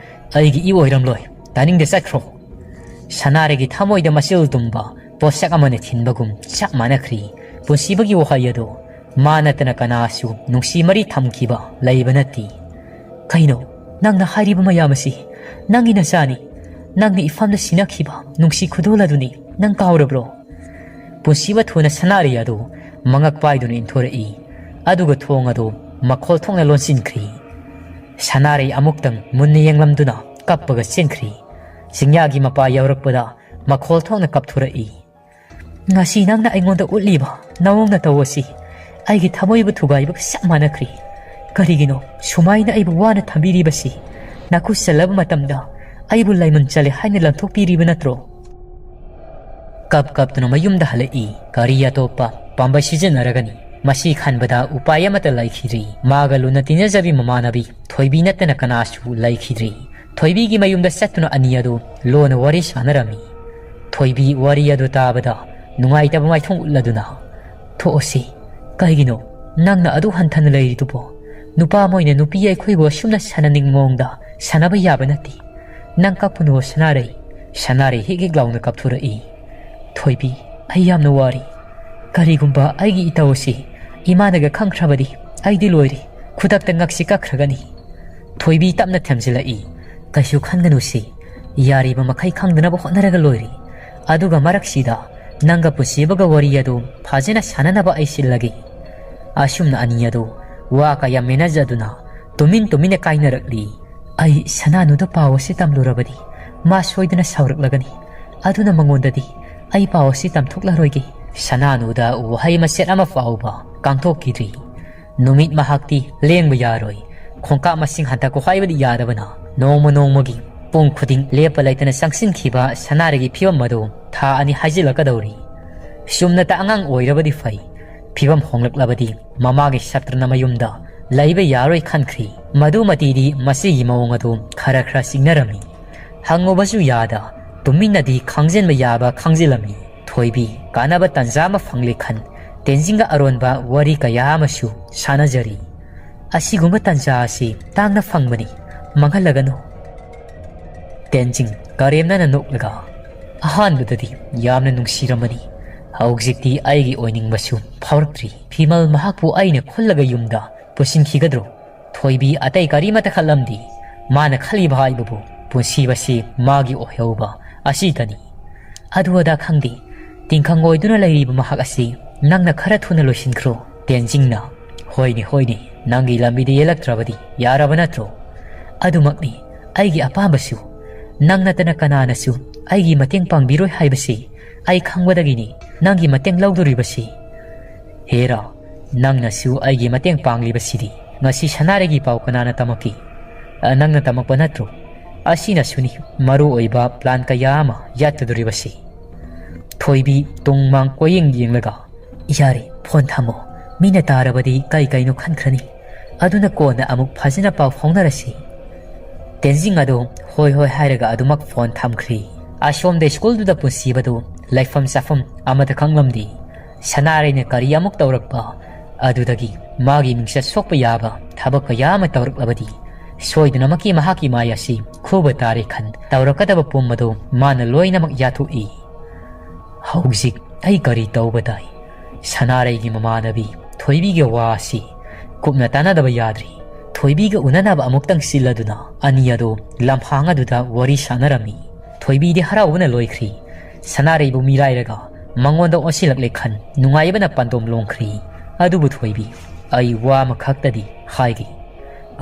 ꯑꯩꯒꯤ ꯏ ꯑꯣꯏꯔꯝꯂꯣꯏ, ꯇꯥꯅꯤꯡꯗꯦ, ꯆꯠꯈ꯭ꯔꯣ!" ꯁꯅꯥꯔꯩꯒꯤ ꯊꯃꯣꯏꯗ ꯃꯆꯤꯜ ꯇꯨꯝꯕ ꯄꯣꯠꯁꯛ ꯑꯃꯅ ꯊꯤꯟꯕꯒꯨꯝ ꯆꯞ ꯃꯥꯟꯅꯈ꯭ꯔꯤ꯫ ꯄꯨꯟꯁꯤꯕꯒꯤ ꯋꯥꯍꯩ ꯑꯗꯨ ꯃꯥ ꯅꯠꯇꯅ ꯀꯅꯥꯁꯨ ꯅꯨꯡꯁꯤ ꯃꯔꯤ ꯊꯝꯈꯤꯕ ꯂꯩꯕ ꯅꯠꯇꯦ꯫ "ꯀꯩꯅꯣ ꯅꯪꯅ ꯍꯥꯏꯔꯤꯕ ꯃꯌꯥꯝ ꯑꯁꯤ? ꯅꯪꯒꯤ ꯅꯆꯥꯅꯤ꯫ ꯅꯪꯅ ꯏꯐꯝꯗ ꯁꯤꯟꯅꯈꯤꯕ ꯅꯨꯡꯁꯤ ꯈꯨꯗꯣꯜ ꯑꯗꯨꯅꯤ꯫ ꯅꯪ ꯀꯥꯎꯔꯕ꯭ꯔꯣ?" ꯄꯨꯟꯁꯤꯕ ꯊꯨꯅ ꯁꯅꯥꯔꯩ ꯑꯗꯨ ꯃꯉꯛ ꯄꯥꯏꯗꯨꯅ ꯏꯟꯊꯣꯔꯛꯏ꯫ ꯑꯗꯨꯒ ꯊꯣꯡ ꯑꯗꯨ ꯃꯈꯣꯜ ꯊꯣꯛꯅ ꯂꯣꯟꯁꯤꯟꯈ꯭ꯔꯤ꯫ ꯁꯅꯥꯔꯩ ꯑꯃꯨꯛꯇꯪ ꯃꯨꯟꯅ ꯌꯦꯡꯂꯝꯗꯨꯅ ꯀꯞꯄꯒ ꯆꯦꯟꯈ꯭ꯔꯤ꯫ ꯆꯤꯡꯌꯥꯒꯤ ꯃꯄꯥ ꯌꯧꯔꯛꯄꯗ ꯃꯈꯣꯜ ꯊꯣꯛꯅ ꯀꯞꯊꯣꯔꯛꯏ꯫ "ꯉꯁꯤ ꯅꯪꯅ ꯑꯩꯉꯣꯟꯗ ꯎꯠꯂꯤꯕ ꯅꯑꯣꯡ ꯅꯇꯧ ꯑꯁꯤ ꯑꯩꯒꯤ ꯊꯃꯣꯏꯕꯨ ꯊꯨꯒꯥꯏꯕꯒ ꯆꯞ ꯃꯥꯟꯅꯈ꯭ꯔꯤ꯫ ꯀꯔꯤꯒꯤꯅꯣ ꯁꯨꯃꯥꯏꯅ ꯑꯩꯕꯨ ꯋꯥꯅ ꯊꯝꯕꯤꯔꯤꯕꯁꯤ? ꯅꯥꯀꯨ ꯆꯜꯂꯕ ꯃꯇꯝꯗ ꯑꯩꯕꯨ ꯂꯩꯃꯟ ꯆꯜꯂꯦ ꯍꯥꯏꯅ ꯂꯪꯊꯣꯛꯄꯤꯔꯤꯕ ꯅꯠꯇ꯭ꯔꯣ?" ꯀꯞ ꯀꯞꯇꯨꯅ ꯃꯌꯨꯝꯗ ꯍꯜꯂꯛꯏ꯫ ꯒꯥꯔꯤ ꯑꯇꯣꯞꯄ ꯄꯥꯝꯕꯩ ꯁꯤꯖꯤꯟꯅꯔꯒꯅꯤ꯫ ꯃꯁꯤ ꯈꯟꯕꯗ ꯎꯄꯥꯏ ꯑꯃꯠꯇ ꯂꯩꯈꯤꯗ꯭ꯔꯤ꯫ ꯃꯥꯒ ꯂꯨꯅ ꯇꯤꯟꯅꯖꯕꯤ ꯃꯃꯥꯟꯅꯕꯤ ꯊꯣꯏꯕꯤ ꯅꯠꯇꯅ ꯀꯅꯥꯁꯨ ꯂꯩꯈꯤꯗ꯭ꯔꯤ꯫ ꯊꯣꯏꯕꯤꯒꯤ ꯃꯌꯨꯝꯗ ꯆꯠꯇꯨꯅ ꯑꯅꯤ ꯑꯗꯨ ꯂꯣꯟꯅ ꯋꯥꯔꯤ ꯁꯥꯟꯅꯔꯝꯃꯤ꯫ ꯊꯣꯏꯕꯤ ꯋꯥꯔꯤ ꯑꯗꯨ ꯇꯥꯕꯗ ꯅꯨꯡꯉꯥꯏꯇꯕ ꯃꯥꯏꯊꯣꯡ ꯎꯠꯂꯗꯨꯅ, "ꯊꯣꯛꯑꯁꯤ꯫ ꯀꯩꯒꯤꯅꯣ ꯅꯪꯅ ꯑꯗꯨ ꯍꯟꯊꯅ ꯂꯩꯔꯤꯗꯨꯕꯣ? ꯅꯨꯄꯥ ꯑꯃ ꯑꯣꯏꯅ ꯅꯨꯄꯤ ꯑꯩꯈꯣꯏꯕꯨ ꯑꯁꯨꯝꯅ ꯁꯥꯟꯅꯅꯤꯡꯕ ꯃꯑꯣꯡꯗ ꯁꯥꯟꯅꯕ ꯌꯥꯕ ꯅꯠꯇꯦ꯫ ꯅꯪ ꯀꯞꯄꯨꯅꯣ ꯁꯅꯥꯔꯩ꯫" ꯁꯅꯥꯔꯩ ꯍꯤꯛ ꯍꯤꯛ ꯂꯥꯎꯅ ꯀꯞꯊꯣꯔꯛꯏ꯫ "ꯊꯣꯏꯕꯤ, ꯑꯩ ꯌꯥꯝꯅ ꯋꯥꯔꯤ꯫ ꯀꯔꯤꯒꯨꯝꯕ ꯑꯩꯒꯤ ꯏꯇꯧ ꯑꯁꯤ ꯏꯃꯥꯅꯒ ꯈꯪꯈ꯭ꯔꯕꯗꯤ ꯑꯩꯗꯤ ꯂꯣꯏꯔꯦ꯫ ꯈꯨꯗꯛꯇ ꯉꯛꯁꯤ ꯀꯛꯈ꯭ꯔꯒꯅꯤ꯫" ꯊꯣꯏꯕꯤ ꯇꯞꯅ ꯊꯦꯝꯖꯤꯜꯂꯛꯏ꯫ "ꯀꯩꯁꯨ ꯈꯟꯒꯅꯨꯁꯤ꯫ ꯌꯥꯔꯤꯕ ꯃꯈꯩ ꯈꯪꯗꯅꯕ ꯍꯣꯠꯅꯔꯒ ꯂꯣꯏꯔꯦ꯫ ꯑꯗꯨꯒ ꯃꯔꯛꯁꯤꯗ ꯅꯪꯒ ꯄꯨꯟꯁꯤꯕꯒ ꯋꯥꯔꯤ ꯑꯗꯨ ꯐꯖꯅ ꯁꯥꯟꯅꯅꯕ ꯑꯩ ꯁꯤꯜꯂꯒꯦ꯫" ꯑꯁꯨꯝꯅ ꯑꯅꯤ ꯑꯗꯨ ꯋꯥ ꯀꯌꯥ ꯃꯦꯅꯖꯗꯨꯅ ꯇꯨꯃꯤꯟ ꯇꯨꯃꯤꯟꯅ ꯀꯥꯏꯅꯔꯛꯂꯤ꯫ "ꯑꯩ ꯁꯅꯥꯅꯨꯗ ꯄꯥꯎ ꯑꯁꯤ ꯇꯝꯂꯨꯔꯕꯗꯤ ꯃꯥ ꯁꯣꯏꯗꯅ ꯁꯥꯎꯔꯛꯂꯒꯅꯤ꯫ ꯑꯗꯨꯅ ꯃꯉꯣꯟꯗꯗꯤ ꯑꯩ ꯄꯥꯎ ꯑꯁꯤ ꯇꯝꯊꯣꯛꯂꯔꯣꯏꯒꯦ꯫" ꯁꯅꯥꯅꯨꯗ ꯋꯥꯍꯩ ꯃꯆꯦꯠ ꯑꯃ ꯐꯥꯎꯕ ꯀꯥꯡꯊꯣꯛꯈꯤꯗ꯭ꯔꯤ꯫ ꯅꯨꯃꯤꯠ ꯃꯍꯥꯛꯇꯤ ꯂꯦꯡꯕ ꯌꯥꯔꯣꯏ꯫ ꯈꯣꯡꯀꯥꯞ ꯃꯁꯤꯡ ꯍꯟꯊꯀꯣ ꯍꯥꯏꯕꯗꯤ ꯌꯥꯗꯕꯅ ꯅꯣꯡꯃ ꯅꯣꯡꯃꯒꯤ ꯄꯨꯡ ꯈꯨꯗꯤꯡ ꯂꯦꯞꯄ ꯂꯩꯇꯅ ꯆꯪꯁꯤꯟꯈꯤꯕ ꯁꯅꯥꯔꯩꯒꯤ ꯐꯤꯕꯝ ꯑꯗꯨ ꯊꯥ ꯑꯅꯤ ꯍꯥꯏꯖꯤꯜꯂꯛꯀꯗꯧꯔꯤ꯫ ꯁꯨꯝꯅꯇ ꯑꯉꯥꯡ ꯑꯣꯏꯔꯕꯗꯤ ꯐꯩ꯫ ꯐꯤꯕꯝ ꯍꯣꯡꯂꯛꯂꯕꯗꯤ ꯃꯃꯥꯒꯤ ꯁꯛꯇ꯭ꯔꯅ ꯃꯌꯨꯝꯗ ꯂꯩꯕ ꯌꯥꯔꯣꯏ ꯈꯟꯈ꯭ꯔꯤ꯫ ꯃꯗꯨꯃꯇꯤꯗꯤ ꯃꯁꯤꯒꯤ ꯃꯑꯣꯡ ꯑꯗꯨ ꯈꯔ ꯈꯔ ꯆꯤꯡꯅꯔꯝꯃꯤ꯫ ꯍꯪꯉꯨꯕꯁꯨ ꯌꯥꯗ ꯇꯨꯃꯤꯟꯅꯗꯤ ꯈꯪꯖꯤꯟꯕ ꯌꯥꯕ ꯈꯪꯖꯤꯜꯂꯝꯃꯤ꯫ ꯊꯣꯏꯕꯤ ꯀꯥꯟꯅꯕ ꯇꯟꯖꯥ ꯑꯃ ꯐꯪꯂꯦ ꯈꯟ ꯇꯦꯟꯖꯤꯡꯒ ꯑꯔꯣꯟꯕ ꯋꯥꯔꯤ ꯀꯌꯥ ꯑꯃꯁꯨ ꯁꯥꯟꯅꯖꯔꯤ꯫ "ꯑꯁꯤꯒꯨꯝꯕ ꯇꯟꯖꯥ ꯑꯁꯤ ꯇꯥꯡꯅ ꯐꯪꯕꯅꯤ, ꯃꯥꯡꯍꯜꯂꯒꯅꯨ꯫" ꯇꯦꯟꯖꯤꯡ ꯀꯔꯦꯝꯅꯅ ꯅꯣꯛꯂꯒ, "ꯑꯍꯥꯟꯕꯗꯗꯤ ꯌꯥꯝꯅ ꯅꯨꯡꯁꯤꯔꯝꯕꯅꯤ, ꯍꯧꯖꯤꯛꯇꯤ ꯑꯩꯒꯤ ꯑꯣꯏꯅꯤꯡꯕꯁꯨ ꯐꯥꯎꯔꯛꯇ꯭ꯔꯤ꯫ ꯐꯤꯃꯜ ꯃꯍꯥꯛꯄꯨ ꯑꯩꯅ ꯈꯨꯜꯂꯒ ꯌꯨꯝꯗ ꯄꯨꯁꯤꯟꯈꯤꯒꯗ꯭ꯔꯣ?" ꯊꯣꯏꯕꯤ ꯑꯇꯩ ꯀꯔꯤꯃꯇ ꯈꯜꯂꯝꯗꯦ꯫ ꯃꯥꯅ ꯈꯜꯂꯤꯕ ꯍꯥꯏꯕꯕꯨ ꯄꯨꯟꯁꯤꯕꯁꯤ ꯃꯥꯒꯤ ꯑꯣꯏꯍꯧꯕ ꯑꯁꯤꯗꯅꯤ꯫ ꯑꯗꯨ ꯑꯗꯥ ꯈꯪꯗꯦ, ꯇꯤꯡꯈꯪ ꯑꯣꯏꯗꯨꯅ ꯂꯩꯔꯤꯕ ꯃꯍꯥꯛ ꯑꯁꯤ ꯅꯪꯅ ꯈꯔ ꯊꯨꯅ ꯂꯣꯏꯁꯤꯟꯈ꯭ꯔꯣ꯫ ꯇꯦꯟꯖꯤꯡꯅ, "ꯍꯣꯏꯅꯦ, ꯍꯣꯏꯅꯦ, ꯅꯪꯒꯤ ꯂꯝꯕꯤꯗ ꯌꯦꯜꯂꯛꯇ꯭ꯔꯕꯗꯤ ꯌꯥꯔꯕ ꯅꯠꯇ꯭ꯔꯣ? ꯑꯗꯨꯃꯛꯅꯤ ꯑꯩꯒꯤ ꯑꯄꯥꯝꯕꯁꯨ꯫ ꯅꯪ ꯅꯠꯇꯅ ꯀꯅꯥꯅꯁꯨ ꯑꯩꯒꯤ ꯃꯇꯦꯡ ꯄꯥꯡꯕꯤꯔꯣꯏ ꯍꯥꯏꯕꯁꯤ ꯑꯩ ꯈꯪꯕꯗꯒꯤꯅꯤ ꯅꯪꯒꯤ ꯃꯇꯦꯡ ꯂꯧꯗꯣꯔꯤꯕꯁꯤ꯫ ꯍꯦꯔꯥ, ꯅꯪꯅꯁꯨ ꯑꯩꯒꯤ ꯃꯇꯦꯡ ꯄꯥꯡꯂꯤꯕꯁꯤꯗꯤ꯫ ꯉꯁꯤ ꯁꯅꯥꯔꯩꯒꯤ ꯄꯥꯎ ꯀꯅꯥꯅ ꯇꯝꯃꯛꯈꯤ? ꯑ, ꯅꯪꯅ ꯇꯝꯃꯛꯄ ꯅꯠꯇ꯭ꯔꯣ? ꯑꯁꯤꯅꯁꯨꯅꯤ ꯃꯔꯨ ꯑꯣꯏꯕ ꯄ꯭ꯂꯥꯟ ꯀꯌꯥ ꯑꯃ ꯌꯥꯠꯀꯗꯧꯔꯤꯕꯁꯤ꯫" ꯊꯣꯏꯕꯤ ꯇꯨꯡ ꯃꯥꯡ ꯀꯣꯏꯌꯦꯡ ꯌꯦꯡꯂꯒ, "ꯌꯥꯔꯦ, ꯐꯣꯟ ꯊꯝꯃꯣ꯫ ꯃꯤꯅ ꯇꯥꯔꯕꯗꯤ ꯀꯩ ꯀꯩꯅꯣ ꯈꯟꯈ꯭ꯔꯅꯤ꯫ ꯑꯗꯨꯅ ꯀꯣꯟꯅ ꯑꯃꯨꯛ ꯐꯖꯅ ꯄꯥꯎ ꯐꯥꯎꯅꯔꯁꯤ꯫" ꯇꯦꯟꯖꯤꯡ ꯑꯗꯣ ꯍꯣꯏ ꯍꯣꯏ ꯍꯥꯏꯔꯒ ꯑꯗꯨꯃꯛ ꯐꯣꯟ ꯊꯝꯈ꯭ꯔꯤ꯫ ꯑꯁꯣꯝꯗ ꯁ꯭ꯀꯨꯜꯗꯨꯗ ꯄꯨꯟꯁꯤꯕꯗꯨ ꯂꯩꯐꯝ ꯆꯥꯐꯝ ꯑꯃꯠꯇ ꯈꯪꯂꯝꯗꯦ꯫ ꯁꯅꯥꯔꯩꯅ ꯀꯔꯤ ꯑꯃꯨꯛ ꯇꯧꯔꯛꯄ ꯑꯗꯨꯗꯒꯤ ꯃꯥꯒꯤ ꯃꯤꯡꯆꯠ ꯁꯣꯛꯄ ꯌꯥꯕ ꯊꯕꯛ ꯀꯌꯥ ꯑꯃ ꯇꯧꯔꯛꯂꯕꯗꯤ ꯁꯣꯏꯗꯅꯃꯛꯀꯤ ꯃꯍꯥꯛꯀꯤ ꯃꯥꯏ ꯑꯁꯤ ꯈꯨꯕ ꯇꯥꯔꯦ ꯈꯟ ꯇꯧꯔꯛꯀꯗꯕ ꯄꯨꯝ ꯑꯗꯨ ꯃꯥꯅ ꯂꯣꯏꯅꯃꯛ ꯌꯥꯊꯣꯛꯏ꯫ ꯍꯧꯖꯤꯛ ꯑꯩ ꯀꯔꯤ ꯇꯧꯕ ꯇꯥꯏ? ꯁꯅꯥꯔꯩꯒꯤ ꯃꯃꯥꯟꯅꯕꯤ ꯊꯣꯏꯕꯤꯒꯤ ꯋꯥ ꯑꯁꯤ ꯀꯨꯞꯅ ꯇꯥꯟꯅꯗꯕ ꯌꯥꯗ꯭ꯔꯤ꯫ ꯊꯣꯏꯕꯤꯒ ꯎꯅꯅꯕ ꯑꯃꯨꯛꯇꯪ ꯁꯤꯜꯂꯗꯨꯅ ꯑꯅꯤ ꯑꯗꯨ ꯂꯝꯍꯥꯡ ꯑꯗꯨꯗ ꯋꯥꯔꯤ ꯁꯥꯟꯅꯔꯝꯃꯤ꯫ ꯊꯣꯏꯕꯤꯗꯤ ꯍꯔꯥꯎꯕꯅ ꯂꯣꯏꯈ꯭ꯔꯤ꯫ ꯁꯅꯥꯔꯩꯕꯨ ꯃꯤꯔꯥꯏꯔꯒ ꯃꯉꯣꯟꯗ ꯑꯣꯟꯁꯤꯜꯂꯛꯂꯦ ꯈꯟ ꯅꯨꯡꯉꯥꯏꯕꯅ ꯄꯥꯟꯗꯣꯝ ꯂꯣꯡꯈ꯭ꯔꯤ꯫ ꯑꯗꯨꯕꯨ ꯊꯣꯏꯕꯤ, ꯑꯩ ꯋꯥ ꯑꯃꯈꯛꯇꯗꯤ ꯍꯥꯏꯒꯦ꯫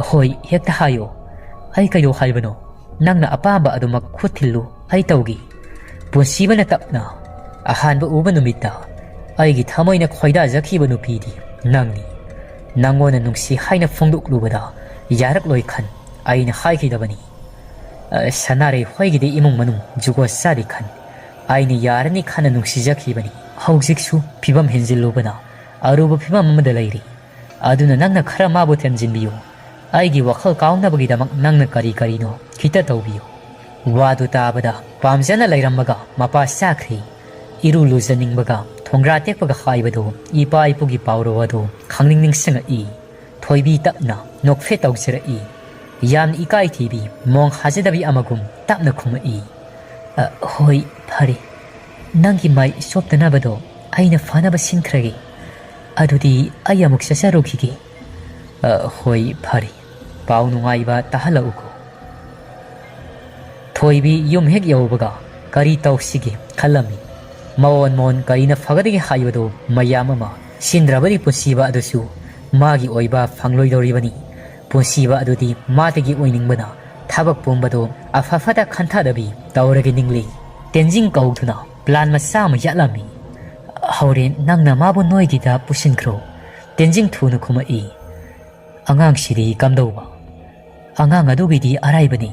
ꯍꯣꯏ, ꯍꯦꯛꯇ ꯍꯥꯏꯌꯣ꯫ ꯑꯩ ꯀꯩꯗꯧ ꯍꯥꯏꯕꯅꯣ? ꯅꯪꯅ ꯑꯄꯥꯝꯕ ꯑꯗꯨꯃꯛ ꯈꯨꯠ ꯊꯤꯜꯂꯨ, ꯑꯩ ꯇꯧꯒꯦ꯫ ꯄꯨꯟꯁꯤꯕꯅ ꯇꯞꯅ, ꯑꯍꯥꯟꯕ ꯎꯕ ꯅꯨꯃꯤꯠꯇ ꯑꯩꯒꯤ ꯊꯃꯣꯏꯅ ꯈꯣꯏꯗꯥꯖꯈꯤꯕ ꯅꯨꯄꯤꯗꯤ ꯅꯪꯅꯤ꯫ ꯅꯪꯉꯣꯟꯗ ꯅꯨꯡꯁꯤ ꯍꯥꯏꯅ ꯐꯣꯡꯗꯣꯛꯂꯨꯕꯗ ꯌꯥꯔꯛꯂꯣꯏ ꯈꯟ ꯑꯩꯅ ꯍꯥꯏꯈꯤꯗꯕꯅꯤ꯫ ꯑ, ꯁꯅꯥꯔꯩ ꯍꯣꯏꯒꯤꯗꯤ ꯏꯃꯨꯡ ꯃꯅꯨꯡ ꯖꯨꯒꯣꯠ ꯆꯥꯗꯦ ꯈꯟ ꯑꯩꯅ ꯌꯥꯔꯅꯤ ꯈꯟꯅ ꯅꯨꯡꯁꯤꯖꯈꯤꯕꯅꯤ꯫ ꯍꯧꯖꯤꯛꯁꯨ ꯐꯤꯕꯝ ꯍꯦꯟꯖꯤꯜꯂꯨꯕꯅ ꯑꯔꯨꯕ ꯐꯤꯕꯝ ꯑꯃꯗ ꯂꯩꯔꯤ꯫ ꯑꯗꯨꯅ ꯅꯪꯅ ꯈꯔ ꯃꯥꯕꯨ ꯊꯦꯝꯖꯤꯟꯕꯤꯌꯨ꯫ ꯑꯩꯒꯤ ꯋꯥꯈꯜ ꯀꯥꯎꯅꯕꯒꯤꯗꯃꯛ ꯅꯪꯅ ꯀꯔꯤ ꯀꯔꯤꯅꯣ ꯈꯤꯇ ꯇꯧꯕꯤꯌꯨ꯫" ꯋꯥꯗꯨ ꯇꯥꯕꯗ ꯄꯥꯝꯖꯅ ꯂꯩꯔꯝꯕꯒ ꯃꯄꯥ ꯆꯥꯈ꯭ꯔꯦ꯫ ꯏꯔꯨ ꯂꯨꯖꯅꯤꯡꯕꯒ ꯊꯣꯡꯒ꯭ꯔꯥ ꯇꯦꯛꯄꯒ ꯍꯥꯏꯕꯗꯨ ꯏꯄꯥ ꯏꯄꯨꯒꯤ ꯄꯥꯎꯔꯧ ꯑꯗꯨ ꯈꯪꯅꯤꯡ ꯅꯤꯡꯁꯤꯡꯉꯛꯏ꯫ ꯊꯣꯏꯕꯤ ꯇꯞꯅ ꯅꯣꯛꯐꯦꯠ ꯇꯧꯖꯔꯛꯏ꯫ ꯌꯥꯝꯅ ꯏꯀꯥꯏ ꯊꯤꯕꯤ, ꯃꯣꯡ ꯍꯥꯖꯗꯕꯤ ꯑꯃꯒꯨꯝ ꯇꯞꯅ ꯈꯨꯝꯃꯛꯏ꯫ "ꯑ, ꯍꯣꯏ, ꯐꯔꯦ꯫ ꯅꯪꯒꯤ ꯃꯥꯏ ꯆꯣꯞꯇꯅꯕꯗꯣ ꯑꯩꯅ ꯐꯅꯕ ꯁꯤꯟꯈ꯭ꯔꯒꯦ꯫ ꯑꯗꯨꯗꯤ ꯑꯩ ꯑꯃꯨꯛ ꯆꯠꯆꯔꯨꯈꯤꯒꯦ꯫" "ꯑ, ꯍꯣꯏ, ꯐꯔꯦ꯫ ꯄꯥꯎ ꯅꯨꯡꯉꯥꯏꯕ ꯇꯥꯍꯜꯂꯛꯎꯀꯣ꯫" ꯊꯣꯏꯕꯤ ꯌꯨꯝ ꯍꯦꯛ ꯌꯧꯕꯒ ꯀꯔꯤ ꯇꯧꯁꯤꯒꯦ ꯈꯜꯂꯝꯃꯤ꯫ ꯃꯑꯣꯟ ꯃꯑꯣꯟ ꯀꯔꯤꯅ ꯐꯒꯗꯒꯦ ꯍꯥꯏꯕꯗꯨ ꯃꯌꯥꯝ ꯑꯃ ꯁꯤꯟꯗ꯭ꯔꯕꯗꯤ ꯄꯨꯟꯁꯤꯕ ꯑꯗꯨꯁꯨ ꯃꯥꯒꯤ ꯑꯣꯏꯕ ꯐꯪꯂꯣꯏꯗꯧꯔꯤꯕꯅꯤ꯫ ꯄꯨꯟꯁꯤꯕ ꯑꯗꯨꯗꯤ ꯃꯥꯗꯒꯤ ꯑꯣꯏꯅꯤꯡꯕꯅ ꯊꯕꯛ ꯄꯨꯝꯕꯗꯨ ꯑꯐ ꯐꯠꯇ ꯈꯟꯊꯗꯕꯤ ꯇꯧꯔꯒꯦ ꯅꯤꯡꯂꯤ꯫ ꯇꯦꯟꯖꯤꯡ ꯀꯧꯗꯨꯅ ꯄ꯭ꯂꯥꯟ ꯃꯆꯥ ꯑꯃ ꯌꯥꯠꯂꯝꯃꯤ꯫ "ꯍꯧꯔꯦꯟ ꯅꯪꯅ ꯃꯥꯕꯨ ꯅꯣꯏꯒꯤꯗ ꯄꯨꯁꯤꯟꯈ꯭ꯔꯣ꯫" ꯇꯦꯟꯖꯤꯡ ꯊꯨꯅ ꯈꯨꯝꯃꯛꯏ꯫ "ꯑꯉꯥꯡꯁꯤꯗꯤ ꯀꯝꯗꯧꯕ?" "ꯑꯉꯥꯡ ꯑꯗꯨꯒꯤꯗꯤ ꯑꯔꯥꯏꯕꯅꯤ꯫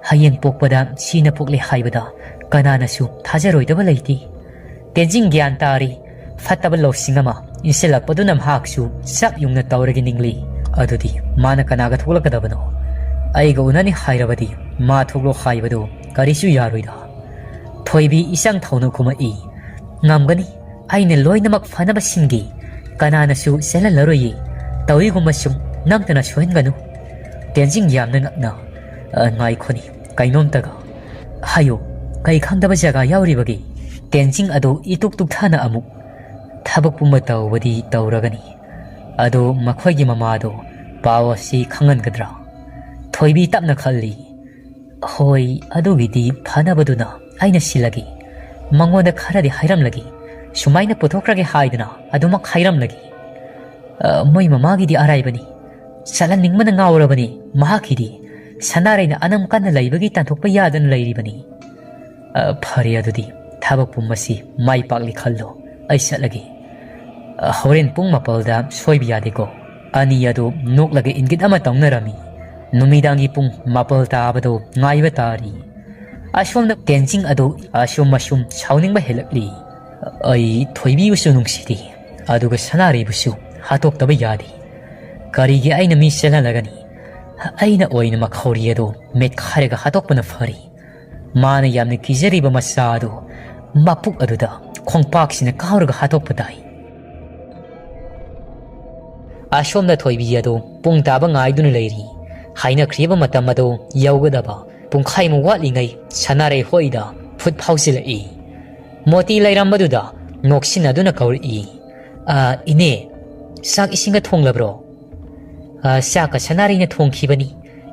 ꯍꯌꯦꯡ ꯄꯣꯛꯄꯗ ꯁꯤꯅ ꯄꯣꯛꯂꯦ ꯍꯥꯏꯕꯗ ꯀꯅꯥꯅꯁꯨ ꯊꯥꯖꯔꯣꯏꯗꯕ ꯂꯩꯇꯦ꯫" ꯇꯦꯟꯖꯤꯡ ꯒ꯭ꯌꯥꯟ ꯇꯥꯔꯤ꯫ ꯐꯠꯇꯕ ꯂꯧꯁꯤꯡ ꯑꯃ ꯏꯟꯁꯤꯜꯂꯛꯄꯗꯨꯅ ꯃꯍꯥꯛꯁꯨ ꯆꯞ ꯌꯨꯡꯅ ꯇꯧꯔꯒ ꯅꯤꯡꯂꯤ꯫ ꯑꯗꯨꯗꯤ ꯃꯥꯅ ꯀꯅꯥꯒ ꯊꯣꯛꯂꯛꯀꯗꯕꯅꯣ? ꯑꯩꯒ ꯎꯅꯅꯤ ꯍꯥꯏꯔꯕꯗꯤ ꯃꯥ ꯊꯣꯛꯂꯣ ꯍꯥꯏꯕꯗꯨ ꯀꯔꯤꯁꯨ ꯌꯥꯔꯣꯏꯗ꯫ ꯊꯣꯏꯕꯤ ꯏꯆꯪ ꯊꯧꯅ ꯈꯨꯝꯃꯛꯏ꯫ "ꯉꯝꯒꯅꯤ꯫ ꯑꯩꯅ ꯂꯣꯏꯅꯃꯛ ꯐꯅꯕ ꯁꯤꯟꯒꯦ꯫ ꯀꯅꯥꯅꯁꯨ ꯆꯦꯜꯍꯜꯂꯔꯣꯏꯌꯦ꯫ ꯇꯧꯏꯒꯨꯝꯕ ꯁꯨꯝ ꯅꯝꯗꯅ ꯁꯣꯏꯍꯟꯒꯅꯨ꯫" ꯇꯦꯟꯖꯤꯡ ꯌꯥꯝꯅ ꯉꯛꯅ, "ꯑ, ꯉꯥꯏꯈꯣꯅꯤ, ꯀꯩꯅꯣꯝꯇꯒ ꯍꯥꯏꯌꯨ꯫ ꯀꯩ ꯈꯪꯗꯕ ꯖꯒꯥ ꯌꯥꯎꯔꯤꯕꯒꯦ?" ꯇꯦꯟꯖꯤꯡ ꯑꯗꯨ ꯏꯇꯨꯛ ꯇꯨꯛꯊꯥꯅ ꯑꯃꯨꯛ, "ꯊꯕꯛ ꯄꯨꯝꯕ ꯇꯧꯕꯗꯤ ꯇꯧꯔꯒꯅꯤ꯫ ꯑꯗꯣ ꯃꯈꯣꯏꯒꯤ ꯃꯃꯥꯗꯣ ꯄꯥꯎ ꯑꯁꯤ ꯈꯪꯍꯟꯒꯗ꯭ꯔꯥ?" ꯊꯣꯏꯕꯤ ꯇꯞꯅ ꯈꯜꯂꯤ꯫ "ꯍꯣꯏ, ꯑꯗꯨꯒꯤꯗꯤ ꯐꯅꯕꯗꯨꯅ ꯑꯩꯅ ꯁꯤꯜꯂꯒꯦ꯫ ꯃꯉꯣꯟꯗ ꯈꯔꯗꯤ ꯍꯥꯏꯔꯝꯂꯒꯦ꯫ ꯁꯨꯃꯥꯏꯅ ꯄꯨꯊꯣꯛꯈ꯭ꯔꯒꯦ ꯍꯥꯏꯗꯅ ꯑꯗꯨꯃꯛ ꯍꯥꯏꯔꯝꯂꯒꯦ꯫ ꯑ, ꯃꯣꯏ ꯃꯃꯥꯒꯤꯗꯤ ꯑꯔꯥꯏꯕꯅꯤ꯫ ꯆꯠꯍꯟꯅꯤꯡꯕꯅ ꯉꯥꯎꯔꯕꯅꯤ ꯃꯍꯥꯛꯀꯤꯗꯤ꯫ ꯁꯅꯥꯔꯩꯅ ꯑꯅꯝ ꯀꯟꯅ ꯂꯩꯕꯒꯤ ꯇꯥꯟꯊꯣꯛꯄ ꯌꯥꯗꯅ ꯂꯩꯔꯤꯕꯅꯤ꯫" "ꯑ, ꯐꯔꯦ, ꯑꯗꯨꯗꯤ ꯊꯕꯛ ꯄꯨꯝꯕꯁꯤ ꯃꯥꯏ ꯄꯥꯛꯂꯤ ꯈꯜꯂꯣ꯫ ꯑꯩ ꯆꯠꯂꯒꯦ꯫ ꯑ, ꯍꯣꯔꯦꯟ ꯄꯨꯡ ꯃꯥꯄꯜꯗ ꯁꯣꯏꯕ ꯌꯥꯗꯦꯀꯣ?" ꯑꯅꯤ ꯑꯗꯨ ꯅꯣꯛꯂꯒ ꯏꯪꯒꯤꯠ ꯑꯃ ꯇꯧꯅꯔꯝꯃꯤ꯫ ꯅꯨꯃꯤꯗꯥꯡꯒꯤ ꯄꯨꯡ ꯃꯥꯄꯜ ꯇꯥꯕꯗꯨ ꯉꯥꯏꯕ ꯇꯥꯔꯤ꯫ ꯑꯁꯣꯝꯗ ꯇꯦꯟꯖꯤꯡ ꯑꯗꯨ ꯑꯁꯨꯝ ꯑꯁꯨꯝ ꯁꯥꯎꯅꯤꯡꯕ ꯍꯦꯜꯂꯛꯂꯤ꯫ "ꯑꯩ ꯊꯣꯏꯕꯤꯕꯨꯁꯨ ꯅꯨꯡꯁꯤꯗꯦ, ꯑꯗꯨꯒ ꯁꯅꯥꯔꯩꯕꯨꯁꯨ ꯍꯥꯠꯇꯣꯛꯇꯕ ꯌꯥꯗꯦ꯫ ꯀꯔꯤꯒꯤ ꯑꯩꯅ ꯃꯤ ꯆꯦꯜꯍꯜꯂꯒꯅꯤ? ꯑꯩꯅ ꯑꯣꯏꯅ ꯃꯈꯧꯔꯤ ꯑꯗꯨ ꯃꯦꯠꯈꯥꯏꯔꯒ ꯍꯥꯠꯇꯣꯛꯄꯅ ꯐꯔꯤ꯫ ꯃꯥꯅ ꯌꯥꯝꯅ ꯀꯤꯖꯔꯤꯕ ꯃꯆꯥ ꯑꯗꯨ ꯃꯄꯨꯛ ꯑꯗꯨꯗ ꯈꯣꯡꯄꯥꯛꯁꯤꯅ ꯀꯥꯎꯔꯒ ꯍꯥꯠꯇꯣꯛꯄ ꯇꯥꯏ꯫" ꯑꯁꯣꯝꯗ ꯊꯣꯏꯕꯤ ꯑꯗꯨ ꯄꯨꯡ ꯇꯥꯕ ꯉꯥꯏꯗꯨꯅ ꯂꯩꯔꯤ꯫ ꯍꯥꯏꯅꯈ꯭ꯔꯤꯕ ꯃꯇꯝ ꯑꯗꯨ ꯌꯧꯒꯗꯕ ꯄꯨꯡꯈꯥꯏꯃꯨꯛ ꯋꯥꯠꯂꯤꯉꯩ ꯁꯅꯥꯔꯩ ꯍꯣꯏꯗ ꯐꯨꯠ ꯐꯥꯎꯖꯤꯜꯂꯛꯏ꯫ ꯃꯣꯇꯤ ꯂꯩꯔꯝꯕꯗꯨꯗ ꯅꯣꯛꯁꯤꯟꯅꯗꯨꯅ ꯀꯧꯔꯛꯏ, "ꯑ, ꯏꯅꯦ, ꯆꯥꯛ ꯏꯁꯤꯡꯒ ꯊꯣꯡꯂꯕ꯭ꯔꯣ?" "ꯑ, ꯆꯥꯛꯀ ꯁꯅꯥꯔꯩꯅ ꯊꯣꯡꯈꯤꯕꯅꯤ꯫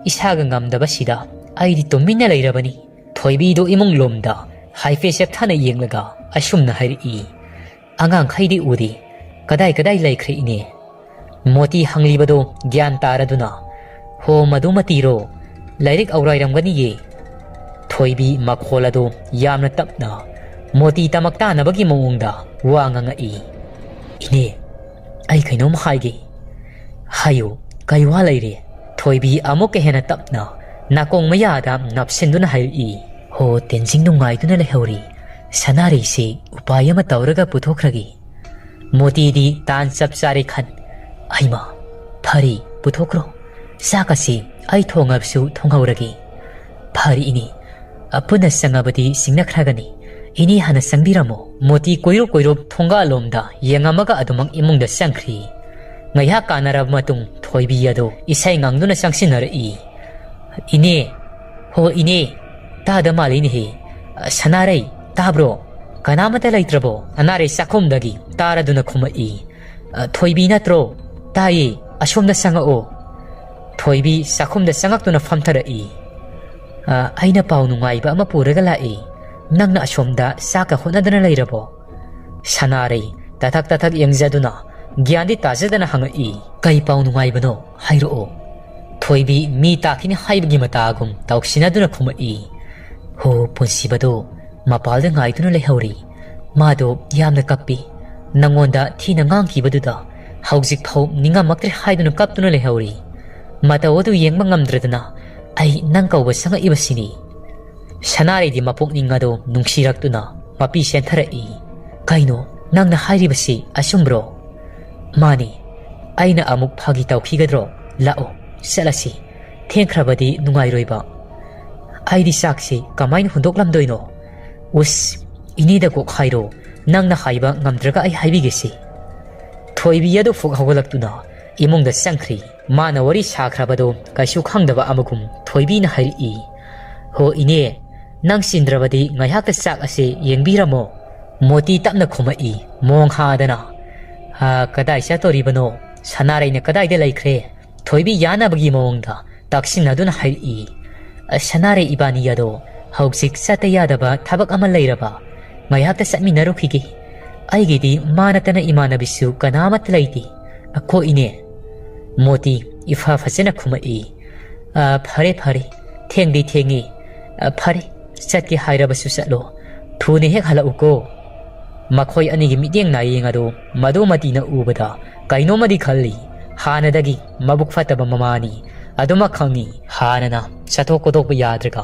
ꯏꯁꯥꯒ ꯉꯝꯗꯕꯁꯤꯗ ꯑꯩꯗꯤ ꯇꯨꯃꯤꯟꯅ ꯂꯩꯔꯕꯅꯤ꯫" ꯊꯣꯏꯕꯤꯗꯨ ꯏꯃꯨꯡ ꯂꯣꯝꯗ ꯍꯥꯏꯐꯦꯠ ꯁꯦꯞꯊꯅ ꯌꯦꯡꯂꯒ ꯑꯁꯨꯝꯅ ꯍꯥꯏꯔꯛꯏ, "ꯑꯉꯥꯡꯈꯩꯗꯤ ꯎꯗꯦ, ꯀꯗꯥꯏ ꯀꯗꯥꯏ ꯂꯩꯈ꯭ꯔꯦ ꯏꯅꯦ?" ꯃꯣꯇꯤ ꯍꯪꯂꯤꯕꯗꯨ ꯒ꯭ꯌꯥꯟ ꯇꯥꯔꯗꯨꯅ, "ꯍꯣ, ꯃꯗꯨ ꯃꯇꯤꯔꯣ, ꯂꯥꯏꯔꯤꯛ ꯑꯧꯔꯥꯏꯔꯝꯒꯅꯤꯌꯦ"꯫ ꯊꯣꯏꯕꯤ ꯃꯈꯣꯜ ꯑꯗꯨ ꯌꯥꯝꯅ ꯇꯞꯅ, ꯃꯣꯇꯤ ꯇꯃꯛ ꯇꯥꯅꯕꯒꯤ ꯃꯑꯣꯡꯗ ꯋꯥ ꯉꯥꯡꯉꯛꯏ꯫ "ꯏꯅꯦ, ꯑꯩ ꯀꯩꯅꯣꯝ ꯍꯥꯏꯒꯦ"꯫ "ꯍꯥꯏꯌꯨ, ꯀꯩ ꯋꯥ ꯂꯩꯔꯦ?" ꯊꯣꯏꯕꯤ ꯑꯃꯨꯛꯀ ꯍꯦꯟꯅ ꯇꯞꯅ ꯅꯥꯀꯣꯡ ꯃꯌꯥꯗ ꯅꯞꯁꯤꯟꯗꯨꯅ ꯍꯥꯏꯔꯛꯏ꯫ "ꯍꯣ, ꯇꯦꯟꯖꯤꯡ ꯅꯨꯡꯉꯥꯏꯗꯨꯅ ꯂꯩꯍꯧꯔꯤ꯫ ꯁꯅꯥꯔꯩꯁꯤ ꯎꯄꯥꯏ ꯑꯃ ꯇꯧꯔꯒ ꯄꯨꯊꯣꯛꯈ꯭ꯔꯒꯦ"꯫ ꯃꯣꯇꯤꯗꯤ ꯇꯥꯟ ꯆꯞ ꯆꯥꯔꯦ ꯈꯟ, "ꯍꯩꯃꯥ, ꯐꯔꯦ, ꯄꯨꯊꯣꯛꯈ꯭ꯔꯣ꯫ ꯆꯥꯛ ꯑꯁꯤ ꯑꯩ ꯊꯣꯡꯉꯕꯁꯨ ꯊꯣꯡꯍꯧꯔꯒꯦ"꯫ "ꯐꯔꯦ ꯏꯅꯦ, ꯑ, ꯄꯨꯟꯅ ꯆꯪꯉꯕꯗꯤ ꯁꯤꯡꯅꯈ꯭ꯔꯒꯅꯤ꯫ ꯏꯅꯦ ꯍꯥꯟꯅ ꯆꯪꯕꯤꯔꯝꯃꯣ"꯫ ꯃꯣꯇꯤ ꯀꯣꯏꯔꯨꯞ ꯀꯣꯏꯔꯨꯞ ꯊꯣꯡꯒꯥꯜꯂꯣꯝꯗ ꯌꯦꯡꯉꯝꯃꯒ ꯑꯗꯨꯃꯛ ꯏꯃꯨꯡꯗ ꯆꯪꯈ꯭ꯔꯤ꯫ ꯉꯥꯏꯍꯥꯛ ꯀꯥꯟꯅꯔꯕ ꯃꯇꯨꯡ ꯊꯣꯏꯕꯤ ꯑꯗꯨ ꯏꯁꯩ ꯉꯪꯗꯨꯅ ꯆꯪꯁꯤꯟꯅꯔꯛꯏ꯫ "ꯏꯅꯦ, ꯍꯣ ꯏꯅꯦ, ꯇꯥꯗ ꯃꯥꯜꯂꯤꯅꯦꯍꯦ꯫ ꯑ, ꯁꯅꯥꯔꯩ, ꯇꯥꯕ꯭ꯔꯣ? ꯀꯅꯥꯃꯠꯇ ꯂꯩꯇ꯭ꯔꯕꯣ?" ꯁꯅꯥꯔꯩ ꯆꯥꯛꯈꯨꯝꯗꯒꯤ ꯇꯥꯔꯗꯨꯅ ꯈꯨꯝꯃꯛꯏ꯫ "ꯑ, ꯊꯣꯏꯕꯤ ꯅꯠꯇ꯭ꯔꯣ? ꯇꯥꯏꯌꯦ, ꯑꯁꯣꯝꯗ ꯆꯪꯉꯛꯑꯣ"꯫ ꯊꯣꯏꯕꯤ ꯆꯥꯛꯈꯨꯝꯗ ꯆꯪꯉꯛꯇꯨꯅ ꯐꯝꯊꯔꯛꯏ꯫ "ꯑ, ꯑꯩꯅ ꯄꯥꯎ ꯅꯨꯡꯉꯥꯏꯕ ꯑꯃ ꯄꯨꯔꯒ ꯂꯥꯛꯏ꯫ ꯅꯪꯅ ꯑꯁꯣꯝꯗ ꯆꯥꯛꯀ ꯍꯣꯠꯅꯗꯅ ꯂꯩꯔꯕꯣ?" ꯁꯅꯥꯔꯩ ꯇꯊꯛ ꯇꯊꯛ ꯌꯦꯡꯖꯗꯨꯅ ꯒ꯭ꯌꯥꯟꯗꯤ ꯇꯥꯖꯗꯅ ꯍꯪꯉꯛꯏ꯫ "ꯀꯩ ꯄꯥꯎ ꯅꯨꯡꯉꯥꯏꯕꯅꯣ? ꯍꯥꯏꯔꯛꯑꯣ"꯫ ꯊꯣꯏꯕꯤ ꯃꯤ ꯇꯥꯈꯤꯅꯤ ꯍꯥꯏꯕꯒꯤ ꯃꯇꯥꯒꯨꯝ ꯇꯧꯁꯤꯟꯅꯗꯨꯅ ꯈꯨꯝꯃꯛꯏ꯫ "ꯍꯣ, ꯄꯨꯟꯁꯤꯕꯗꯣ ꯃꯄꯥꯜꯗ ꯉꯥꯏꯗꯨꯅ ꯂꯩꯍꯧꯔꯤ꯫ ꯃꯥꯗꯣ ꯌꯥꯝꯅ ꯀꯞꯄꯤ꯫ ꯅꯪꯉꯣꯟꯗ ꯊꯤꯅ ꯉꯥꯡꯈꯤꯕꯗꯨꯗ ꯍꯧꯖꯤꯛ ꯐꯥꯎ ꯅꯤꯡꯉꯝꯃꯛꯇ꯭ꯔꯦ ꯍꯥꯏꯗꯨꯅ ꯀꯞꯇꯨꯅ ꯂꯩꯍꯧꯔꯤ꯫ ꯃꯇꯧ ꯑꯗꯨ ꯌꯦꯡꯕ ꯉꯝꯗ꯭ꯔꯗꯅ ꯑꯩ ꯅꯪ ꯀꯧꯕ ꯆꯪꯉꯛꯏꯕꯁꯤꯅꯤ"꯫ ꯁꯅꯥꯔꯩꯗꯤ ꯃꯄꯨꯛꯅꯤꯡ ꯑꯗꯨ ꯅꯨꯡꯁꯤꯔꯛꯇꯨꯅ ꯃꯄꯤ ꯆꯦꯟꯊꯔꯛꯏ꯫ "ꯀꯩꯅꯣ ꯅꯪꯅ ꯍꯥꯏꯔꯤꯕꯁꯤ, ꯑꯆꯨꯝꯕ꯭ꯔꯣ?" "ꯃꯥꯅꯤ꯫ ꯑꯩꯅ ꯑꯃꯨꯛ ꯐꯥꯒꯤ ꯇꯧꯈꯤꯒꯗ꯭ꯔꯣ? ꯂꯥꯛꯑꯣ, ꯆꯠꯂꯁꯤ꯫ ꯊꯦꯡꯈ꯭ꯔꯕꯗꯤ ꯅꯨꯡꯉꯥꯏꯔꯣꯏꯕ꯫ ꯑꯩꯗꯤ ꯆꯥꯛꯁꯤ ꯀꯃꯥꯏꯅ ꯍꯨꯟꯗꯣꯛꯂꯝꯗꯣꯏꯅꯣ?" "ꯎꯁ, ꯏꯅꯦꯗ ꯀꯣꯛ ꯍꯥꯏꯔꯣ, ꯅꯪꯅ ꯍꯥꯏꯕ ꯉꯝꯗ꯭ꯔꯒ ꯑꯩ ꯍꯥꯏꯕꯤꯒꯦꯁꯤ"꯫ ꯊꯣꯏꯕꯤ ꯑꯗꯨ ꯐꯨꯛ ꯍꯧꯒꯠꯂꯛꯇꯨꯅ ꯏꯃꯨꯡꯗ ꯆꯪꯈ꯭ꯔꯤ꯫ ꯃꯥꯅ ꯋꯥꯔꯤ ꯁꯥꯈ꯭ꯔꯕꯗꯨ ꯀꯩꯁꯨ ꯈꯪꯗꯕ ꯑꯃꯒꯨꯝ ꯊꯣꯏꯕꯤꯅ ꯍꯥꯏꯔꯛꯏ꯫ "ꯍꯣ ꯏꯅꯦ, ꯅꯪ ꯆꯤꯟꯗ꯭ꯔꯕꯗꯤ ꯉꯥꯏꯍꯥꯛꯇ ꯆꯥꯛ ꯑꯁꯦ ꯌꯦꯡꯕꯤꯔꯝꯃꯣ"꯫ ꯃꯣꯇꯤ ꯇꯞꯅ ꯈꯨꯝꯃꯛꯏ, ꯃꯣꯡ ꯍꯥꯗꯅ꯫ "ꯍꯥ, ꯀꯗꯥꯏ ꯆꯠꯇꯣꯔꯤꯕꯅꯣ? ꯁꯅꯥꯔꯩꯅ ꯀꯗꯥꯏꯗ ꯂꯩꯈ꯭ꯔꯦ?" ꯊꯣꯏꯕꯤ ꯌꯥꯅꯕꯒꯤ ꯃꯑꯣꯡꯗ ꯇꯛꯁꯤꯟꯅꯗꯨꯅ ꯍꯥꯏꯔꯛꯏ꯫ "ꯑ, ꯁꯅꯥꯔꯩ ꯏꯕꯥꯅꯤ ꯑꯗꯣ "ꯍꯧꯖꯤꯛ ꯆꯠꯇ ꯌꯥꯗꯕ ꯊꯕꯛ ꯑꯃ ꯂꯩꯔꯕ? ꯉꯥꯏꯍꯥꯛꯇ ꯆꯠꯃꯤꯟꯅꯔꯨꯈꯤꯒꯦ꯫ ꯑꯩꯒꯤꯗꯤ ꯃꯥ ꯅꯠꯇꯅ ꯏꯃꯥꯟꯅꯕꯤꯁꯨ ꯀꯅꯥꯃꯠꯇ ꯂꯩꯇꯦ꯫ ꯑꯀꯣ ꯏꯅꯦ꯫" ꯃꯣꯇꯤ ꯏꯐ ꯐꯖꯅ ꯈꯨꯝꯃꯛꯏ꯫ "ꯑ, ꯐꯔꯦ, ꯐꯔꯦ꯫ ꯊꯦꯡꯗꯤ ꯊꯦꯡꯉꯤ꯫ ꯑ, ꯐꯔꯦ, ꯆꯠꯀꯦ ꯍꯥꯏꯔꯕꯁꯨ ꯆꯠꯂꯣ꯫ ꯊꯨꯅ ꯍꯦꯛ ꯍꯜꯂꯛꯎꯀꯣ꯫" ꯃꯈꯣꯏ ꯑꯅꯤꯒꯤ ꯃꯤꯠꯌꯦꯡ ꯅꯥꯌꯦꯡ ꯑꯗꯨ ꯃꯗꯨꯃꯇꯤꯅ ꯎꯕꯗ ꯀꯩꯅꯣꯃꯗꯤ ꯈꯜꯂꯤ꯫ ꯍꯥꯟꯅꯗꯒꯤ ꯃꯕꯨꯛ ꯐꯠꯇꯕ ꯃꯃꯥꯅꯤ꯫ ꯑꯗꯨꯃꯛ ꯈꯪꯉꯤ꯫ ꯍꯥꯟꯅꯅ ꯆꯠꯊꯣꯛ ꯈꯣꯠꯇꯣꯛꯄ ꯌꯥꯗ꯭ꯔꯒ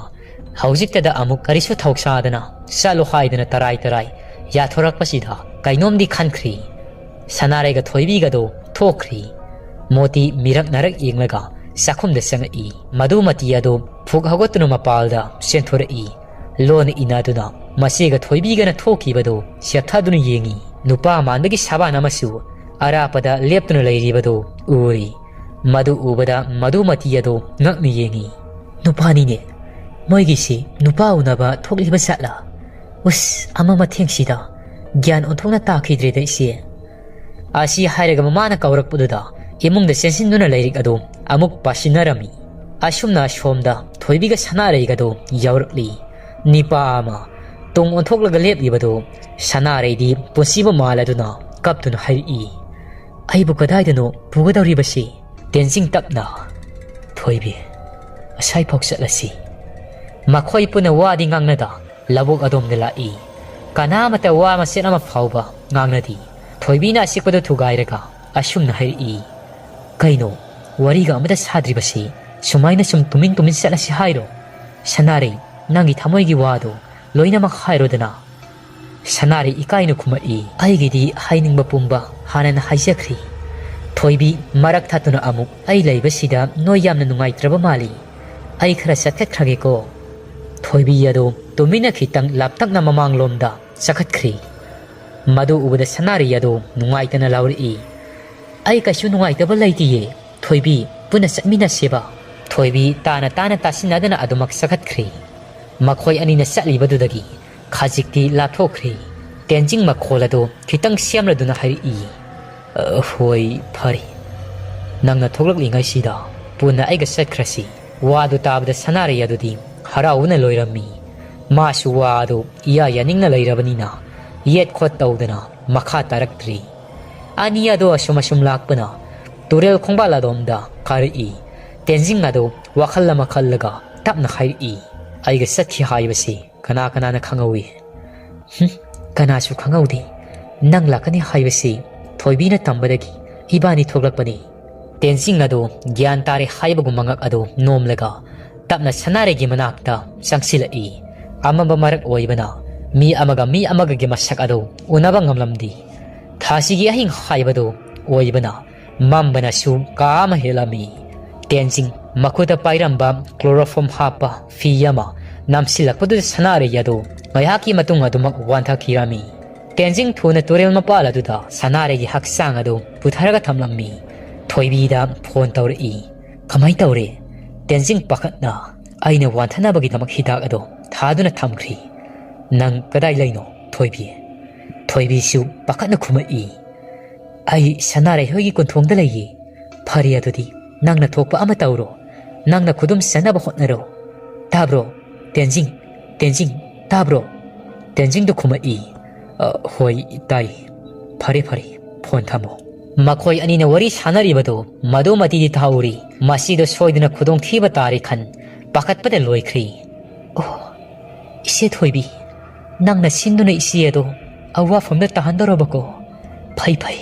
ꯍꯧꯖꯤꯛꯇꯗ ꯑꯃꯨꯛ ꯀꯔꯤꯁꯨ ꯊꯧꯁꯥꯗꯅ ꯆꯠꯂꯣ ꯍꯥꯏꯗꯅ ꯇꯔꯥꯏ ꯇꯔꯥꯏ ꯌꯥꯊꯣꯔꯛꯄꯁꯤꯗ ꯀꯩꯅꯣꯝꯗꯤ ꯈꯟꯈ꯭ꯔꯤ꯫ ꯁꯅꯥꯔꯩꯒ ꯊꯣꯏꯕꯤꯒꯗꯣ ꯊꯣꯛꯈ꯭ꯔꯤ꯫ ꯃꯣꯇꯤ ꯃꯤꯔꯛ ꯅꯥꯔꯛ ꯌꯦꯡꯂꯒ ꯆꯥꯛꯈꯨꯝꯗ ꯆꯪꯉꯛꯏ꯫ ꯃꯗꯨꯃꯇꯤ ꯑꯗꯣ ꯐꯨꯛ ꯍꯧꯒꯠꯇꯨꯅ ꯃꯄꯥꯜꯗ ꯆꯦꯟꯊꯣꯔꯛꯏ꯫ ꯂꯣꯟꯅ ꯏꯟꯅꯗꯨꯅ ꯃꯆꯦꯒ ꯊꯣꯏꯕꯤꯒꯅ ꯊꯣꯛꯈꯤꯕꯗꯨ ꯁꯦꯞꯊꯗꯨꯅ ꯌꯦꯡꯉꯤ꯫ ꯅꯨꯄꯥ ꯃꯥꯟꯕꯒꯤ ꯁꯕꯥꯟ ꯑꯃꯁꯨ ꯑꯔꯥꯞꯄꯗ ꯂꯦꯞꯇꯨꯅ ꯂꯩꯔꯤꯕꯗꯨ ꯎꯔꯤ꯫ ꯃꯗꯨ ꯎꯕꯗ ꯃꯗꯨꯃꯇꯤ ꯑꯗꯨ ꯉꯛꯅ ꯌꯦꯡꯉꯤ꯫ "ꯅꯨꯄꯥꯅꯤꯅꯦ꯫ ꯃꯣꯏꯒꯤꯁꯤ ꯅꯨꯄꯥ ꯎꯅꯕ ꯊꯣꯛꯂꯤꯕ ꯖꯥꯠꯂꯥ? ꯎꯁ, ꯑꯃ ꯃꯊꯦꯡꯁꯤꯗ ꯒ꯭ꯌꯥꯟ ꯑꯣꯟꯊꯣꯛꯅ ꯇꯥꯈꯤꯗ꯭ꯔꯦꯗ ꯏꯆꯦ꯫" ꯑꯁꯤ ꯍꯥꯏꯔꯒ ꯃꯃꯥꯅ ꯀꯧꯔꯛꯄꯗꯨꯗ ꯏꯃꯨꯡꯗ ꯆꯦꯟꯁꯤꯟꯗꯨꯅ ꯂꯥꯏꯔꯤꯛ ꯑꯗꯨ ꯑꯃꯨꯛ ꯄꯥꯁꯤꯟꯅꯔꯝꯃꯤ꯫ ꯑꯁꯨꯝꯅ ꯑꯁꯣꯝꯗ ꯊꯣꯏꯕꯤꯒ ꯁꯅꯥꯔꯩꯒꯗꯨ ꯌꯥꯎꯔꯛꯂꯤ꯫ ꯅꯤꯄꯥ ꯑꯃ ꯇꯨꯡ ꯑꯣꯟꯊꯣꯛꯂꯒ ꯂꯦꯞꯂꯤꯕꯗꯨ ꯁꯅꯥꯔꯩꯗꯤ ꯄꯨꯟꯁꯤꯕꯨ ꯃꯥꯜꯂꯗꯨꯅ ꯀꯞꯇꯨꯅ ꯍꯥꯏꯔꯛꯏ꯫ "ꯑꯩꯕꯨ ꯀꯗꯥꯏꯗꯅꯣ ꯄꯨꯒꯗꯧꯔꯤꯕꯁꯤ?" ꯇꯦꯟꯖꯤꯡ ꯇꯞꯅ, "ꯊꯣꯏꯕꯤ, ꯑꯁꯥꯏꯐꯥꯎ ꯆꯠꯂꯁꯤ꯫" ꯃꯈꯣꯏ ꯄꯨꯟꯅ ꯋꯥꯗꯤ ꯉꯥꯡꯅꯗ ꯂꯧꯕꯨꯛ ꯑꯗꯣꯝꯗ ꯂꯥꯛꯏ꯫ ꯀꯅꯥꯃꯠꯇ ꯋꯥ ꯃꯆꯦꯠ ꯑꯃ ꯐꯥꯎꯕ ꯉꯥꯡꯅꯗꯦ꯫ ꯊꯣꯏꯕꯤꯅ ꯑꯆꯤꯛꯄꯗꯨ ꯊꯨꯒꯥꯏꯔꯒ ꯑꯁꯨꯝꯅ ꯍꯥꯏꯔꯛꯏ, "ꯀꯩꯅꯣ, ꯋꯥꯔꯤꯒ ꯑꯃꯇ ꯁꯥꯗ꯭ꯔꯤꯕꯁꯤ? ꯁꯨꯃꯥꯏꯅ ꯁꯨꯝ ꯇꯨꯃꯤꯟ ꯇꯨꯃꯤꯟ ꯆꯠꯂꯁꯤ ꯍꯥꯏꯔꯣ? ꯁꯅꯥꯔꯩ, ꯅꯪꯒꯤ ꯊꯃꯣꯏꯒꯤ ꯋꯥꯗꯣ ꯂꯣꯏꯅꯃꯛ ꯍꯥꯏꯔꯣꯗꯅ꯫" ꯁꯅꯥꯔꯩ ꯏꯀꯥꯏꯅ ꯈꯨꯝꯃꯛꯏ, "ꯑꯩꯒꯤꯗꯤ ꯍꯥꯏꯅꯤꯡꯕ ꯄꯨꯝꯕ ꯍꯥꯟꯅꯅ ꯍꯥꯏꯖꯈ꯭ꯔꯦ꯫" ꯊꯣꯏꯕꯤ ꯃꯔꯛ ꯊꯠꯇꯨꯅ ꯑꯃꯨꯛ, "ꯑꯩ ꯂꯩꯕꯁꯤꯗ ꯅꯣꯏ ꯌꯥꯝꯅ ꯅꯨꯡꯉꯥꯏꯇ꯭ꯔꯕ ꯃꯥꯜꯂꯤ꯫ ꯑꯩ ꯈꯔ ꯆꯠꯊꯠꯈ꯭ꯔꯒꯦꯀꯣ꯫" ꯊꯣꯏꯕꯤ ꯑꯗꯨ ꯇꯨꯃꯤꯟꯅ ꯈꯤꯇꯪ ꯂꯥꯞꯇꯛꯅ ꯃꯃꯥꯡꯂꯣꯝꯗ ꯆꯈꯠꯈ꯭ꯔꯤ꯫ ꯃꯗꯨ ꯎꯕꯗ ꯁꯅꯥꯔꯩ ꯑꯗꯨ ꯅꯨꯡꯉꯥꯏꯇꯅ ꯂꯥꯎꯔꯛꯏ, "ꯑꯩ ꯀꯩꯁꯨ ꯅꯨꯡꯉꯥꯏꯇꯕ ꯂꯩꯇꯤꯌꯦ꯫ ꯊꯣꯏꯕꯤ, ꯄꯨꯟꯅ ꯆꯠꯃꯤꯟꯅꯁꯦꯕ꯫" ꯊꯣꯏꯕꯤ ꯇꯥꯅ ꯇꯥꯅ ꯇꯥꯁꯤꯟꯅꯗꯅ ꯑꯗꯨꯃꯛ ꯆꯈꯠꯈ꯭ꯔꯤ꯫ ꯃꯈꯣꯏ ꯑꯅꯤꯅ ꯆꯠꯂꯤꯕꯗꯨꯗꯒꯤ ꯈꯖꯤꯛꯇꯤ ꯂꯥꯞꯊꯣꯛꯈ꯭ꯔꯤ꯫ ꯇꯦꯟꯖꯤꯡ ꯃꯈꯣꯜ ꯑꯗꯨ ꯈꯤꯇꯪ ꯁꯦꯝꯂꯗꯨꯅ ꯍꯥꯏꯔꯛꯏ, "ꯑ, ꯍꯣꯏ, ꯐꯔꯦ꯫ ꯅꯪꯅ ꯊꯣꯛꯂꯛꯂꯤꯉꯩꯁꯤꯗ ꯄꯨꯟꯅ ꯑꯩꯒ ꯆꯠꯈ꯭ꯔꯁꯤ꯫" ꯋꯥꯗꯨ ꯇꯥꯕꯗ ꯁꯅꯥꯔꯩ ꯑꯗꯨꯗꯤ ꯍꯔꯥꯎꯕꯅ ꯂꯣꯏꯔꯝꯃꯤ꯫ ꯃꯥꯁꯨ ꯋꯥ ꯑꯗꯨ ꯏꯌꯥ ꯌꯥꯅꯤꯡꯅ ꯂꯩꯔꯕꯅꯤꯅ ꯌꯦꯠ ꯈꯣꯠ ꯇꯧꯗꯅ ꯃꯈꯥ ꯇꯥꯔꯛꯇ꯭ꯔꯤ꯫ ꯑꯅꯤ ꯑꯗꯨ ꯑꯁꯨꯝ ꯑꯁꯨꯝ ꯂꯥꯛꯄꯅ ꯇꯨꯔꯦꯜ ꯈꯣꯡꯕꯥꯜ ꯑꯗꯣꯝꯗ ꯀꯥꯔꯛꯏ꯫ ꯇꯦꯟꯖꯤꯡ ꯑꯗꯨ ꯋꯥꯈꯜ ꯑꯃ ꯈꯜꯂꯒ ꯇꯞꯅ ꯍꯥꯏꯔꯛꯏ, "ꯑꯩꯒ ꯆꯠꯈꯤ ꯍꯥꯏꯕꯁꯤ ꯀꯅꯥ ꯀꯅꯥꯅ ꯈꯪꯍꯧꯏ?" "ꯍꯨꯝ, ꯀꯅꯥꯁꯨ ꯈꯪꯍꯧꯗꯦ꯫ ꯅꯪ ꯂꯥꯛꯀꯅꯤ ꯍꯥꯏꯕꯁꯤ ꯊꯣꯏꯕꯤꯅ ꯇꯝꯕꯗꯒꯤ ꯏꯕꯥꯅꯤ ꯊꯣꯛꯂꯛꯄꯅꯤ꯫" ꯇꯦꯟꯖꯤꯡ ꯑꯗꯨ ꯒ꯭ꯌꯥꯟ ꯇꯥꯔꯦ ꯍꯥꯏꯕꯒꯨꯝꯕ ꯉꯛ ꯑꯗꯨ ꯅꯣꯝꯂꯒ ꯇꯞꯅ ꯁꯅꯥꯔꯩꯒꯤ ꯃꯅꯥꯛꯇ ꯆꯪꯁꯤꯜꯂꯛꯏ꯫ ꯑꯃꯝꯕ ꯃꯔꯛ ꯑꯣꯏꯕꯅ ꯃꯤ ꯑꯃꯒ ꯃꯤ ꯑꯃꯒꯒꯤ ꯃꯁꯛ ꯑꯗꯨ ꯎꯅꯕ ꯉꯝꯂꯝꯗꯦ꯫ ꯊꯥꯁꯤꯒꯤ ꯑꯍꯤꯡ ꯍꯥꯏꯕꯗꯨ ꯑꯣꯏꯕꯅ ꯃꯝꯕꯅꯁꯨ ꯀꯥ ꯑꯃ ꯍꯦꯜꯂꯝꯃꯤ꯫ ꯇꯦꯟꯖꯤꯡ ꯃꯈꯨꯠꯇ ꯄꯥꯏꯔꯝꯕ ꯀ꯭ꯂꯣꯔꯣꯐꯣꯝ ꯍꯥꯞꯄ ꯐꯤ ꯑꯃ ꯅꯝꯁꯤꯜꯂꯛꯄꯗꯨꯗ ꯁꯅꯥꯔꯩ ꯑꯗꯨ ꯉꯥꯏꯍꯥꯛꯀꯤ ꯃꯇꯨꯡ ꯑꯗꯨꯃꯛ ꯋꯥꯟꯊꯈꯤꯔꯝꯃꯤ꯫ ꯇꯦꯟꯖꯤꯡ ꯊꯨꯅ ꯇꯨꯔꯦꯜ ꯃꯄꯥꯜ ꯑꯗꯨꯗ ꯁꯅꯥꯔꯩꯒꯤ ꯍꯛꯆꯥꯡ ꯑꯗꯨ ꯄꯨꯊꯔꯒ ꯊꯝꯂꯝꯃꯤ꯫ ꯊꯣꯏꯕꯤꯗ ꯐꯣꯟ ꯇꯧꯔꯛꯏ꯫ "ꯀꯃꯥꯏ ꯇꯧꯔꯦ?" ꯇꯦꯟꯖꯤꯡ ꯄꯥꯈꯠꯅ, "ꯑꯩꯅ ꯋꯥꯟꯊꯅꯕꯒꯤꯗꯃꯛ ꯍꯤꯗꯥꯛ ꯑꯗꯨ ꯊꯥꯗꯨꯅ ꯊꯝꯈ꯭ꯔꯤ꯫" "ꯅꯪ ꯀꯗꯥꯏ ꯂꯩꯅꯣ, ꯊꯣꯏꯕꯤ?" ꯊꯣꯏꯕꯤꯁꯨ ꯄꯥꯈꯠꯅ ꯈꯨꯝꯃꯛꯏ꯫ "ꯑꯩ ꯁꯅꯥꯔꯩ ꯍꯣꯏꯒꯤ ꯀꯣꯟꯊꯣꯡꯗ ꯂꯩꯌꯦ꯫" "ꯐꯔꯦ ꯑꯗꯨꯗꯤ, ꯅꯪꯅ ꯊꯣꯛꯄ ꯑꯃ ꯇꯧꯔꯣ꯫ ꯅꯪꯅ ꯈꯨꯗꯨꯝ ꯆꯟꯅꯕ ꯍꯣꯠꯅꯔꯣ꯫ ꯇꯥꯕ꯭ꯔꯣ? ꯇꯦꯟꯖꯤꯡ, ꯇꯦꯟꯖꯤꯡ, ꯇꯥꯕ꯭ꯔꯣ?" ꯇꯦꯟꯖꯤꯡꯗꯨ ꯈꯨꯝꯃꯛꯏ꯫ "ꯑ, ꯍꯣꯏ, ꯇꯥꯏ꯫ ꯐꯔꯦ, ꯐꯔꯦ, ꯐꯣꯟ ꯊꯝꯃꯣ꯫" ꯃꯈꯣꯏ ꯑꯅꯤꯅ ꯋꯥꯔꯤ ꯁꯥꯟꯅꯔꯤꯕꯗꯨ ꯃꯗꯨꯃꯇꯤꯗꯤ ꯇꯥꯍꯧꯔꯤ꯫ ꯃꯁꯤꯗ ꯁꯣꯏꯗꯅ ꯈꯨꯗꯣꯡꯊꯤꯕ ꯇꯥꯔꯦ ꯈꯟ ꯄꯥꯈꯠꯄꯗ ꯂꯣꯏꯈ꯭ꯔꯤ꯫ "ꯑꯣ, ꯏꯆꯦ ꯊꯣꯏꯕꯤ, ꯅꯪꯅ ꯁꯤꯟꯗꯨꯅ ꯏꯆꯦ ꯑꯗꯣ ꯑꯋꯥꯐꯝꯗ ꯇꯥꯍꯟꯗꯧꯔꯕꯀꯣ? ꯐꯩ, ꯐꯩ꯫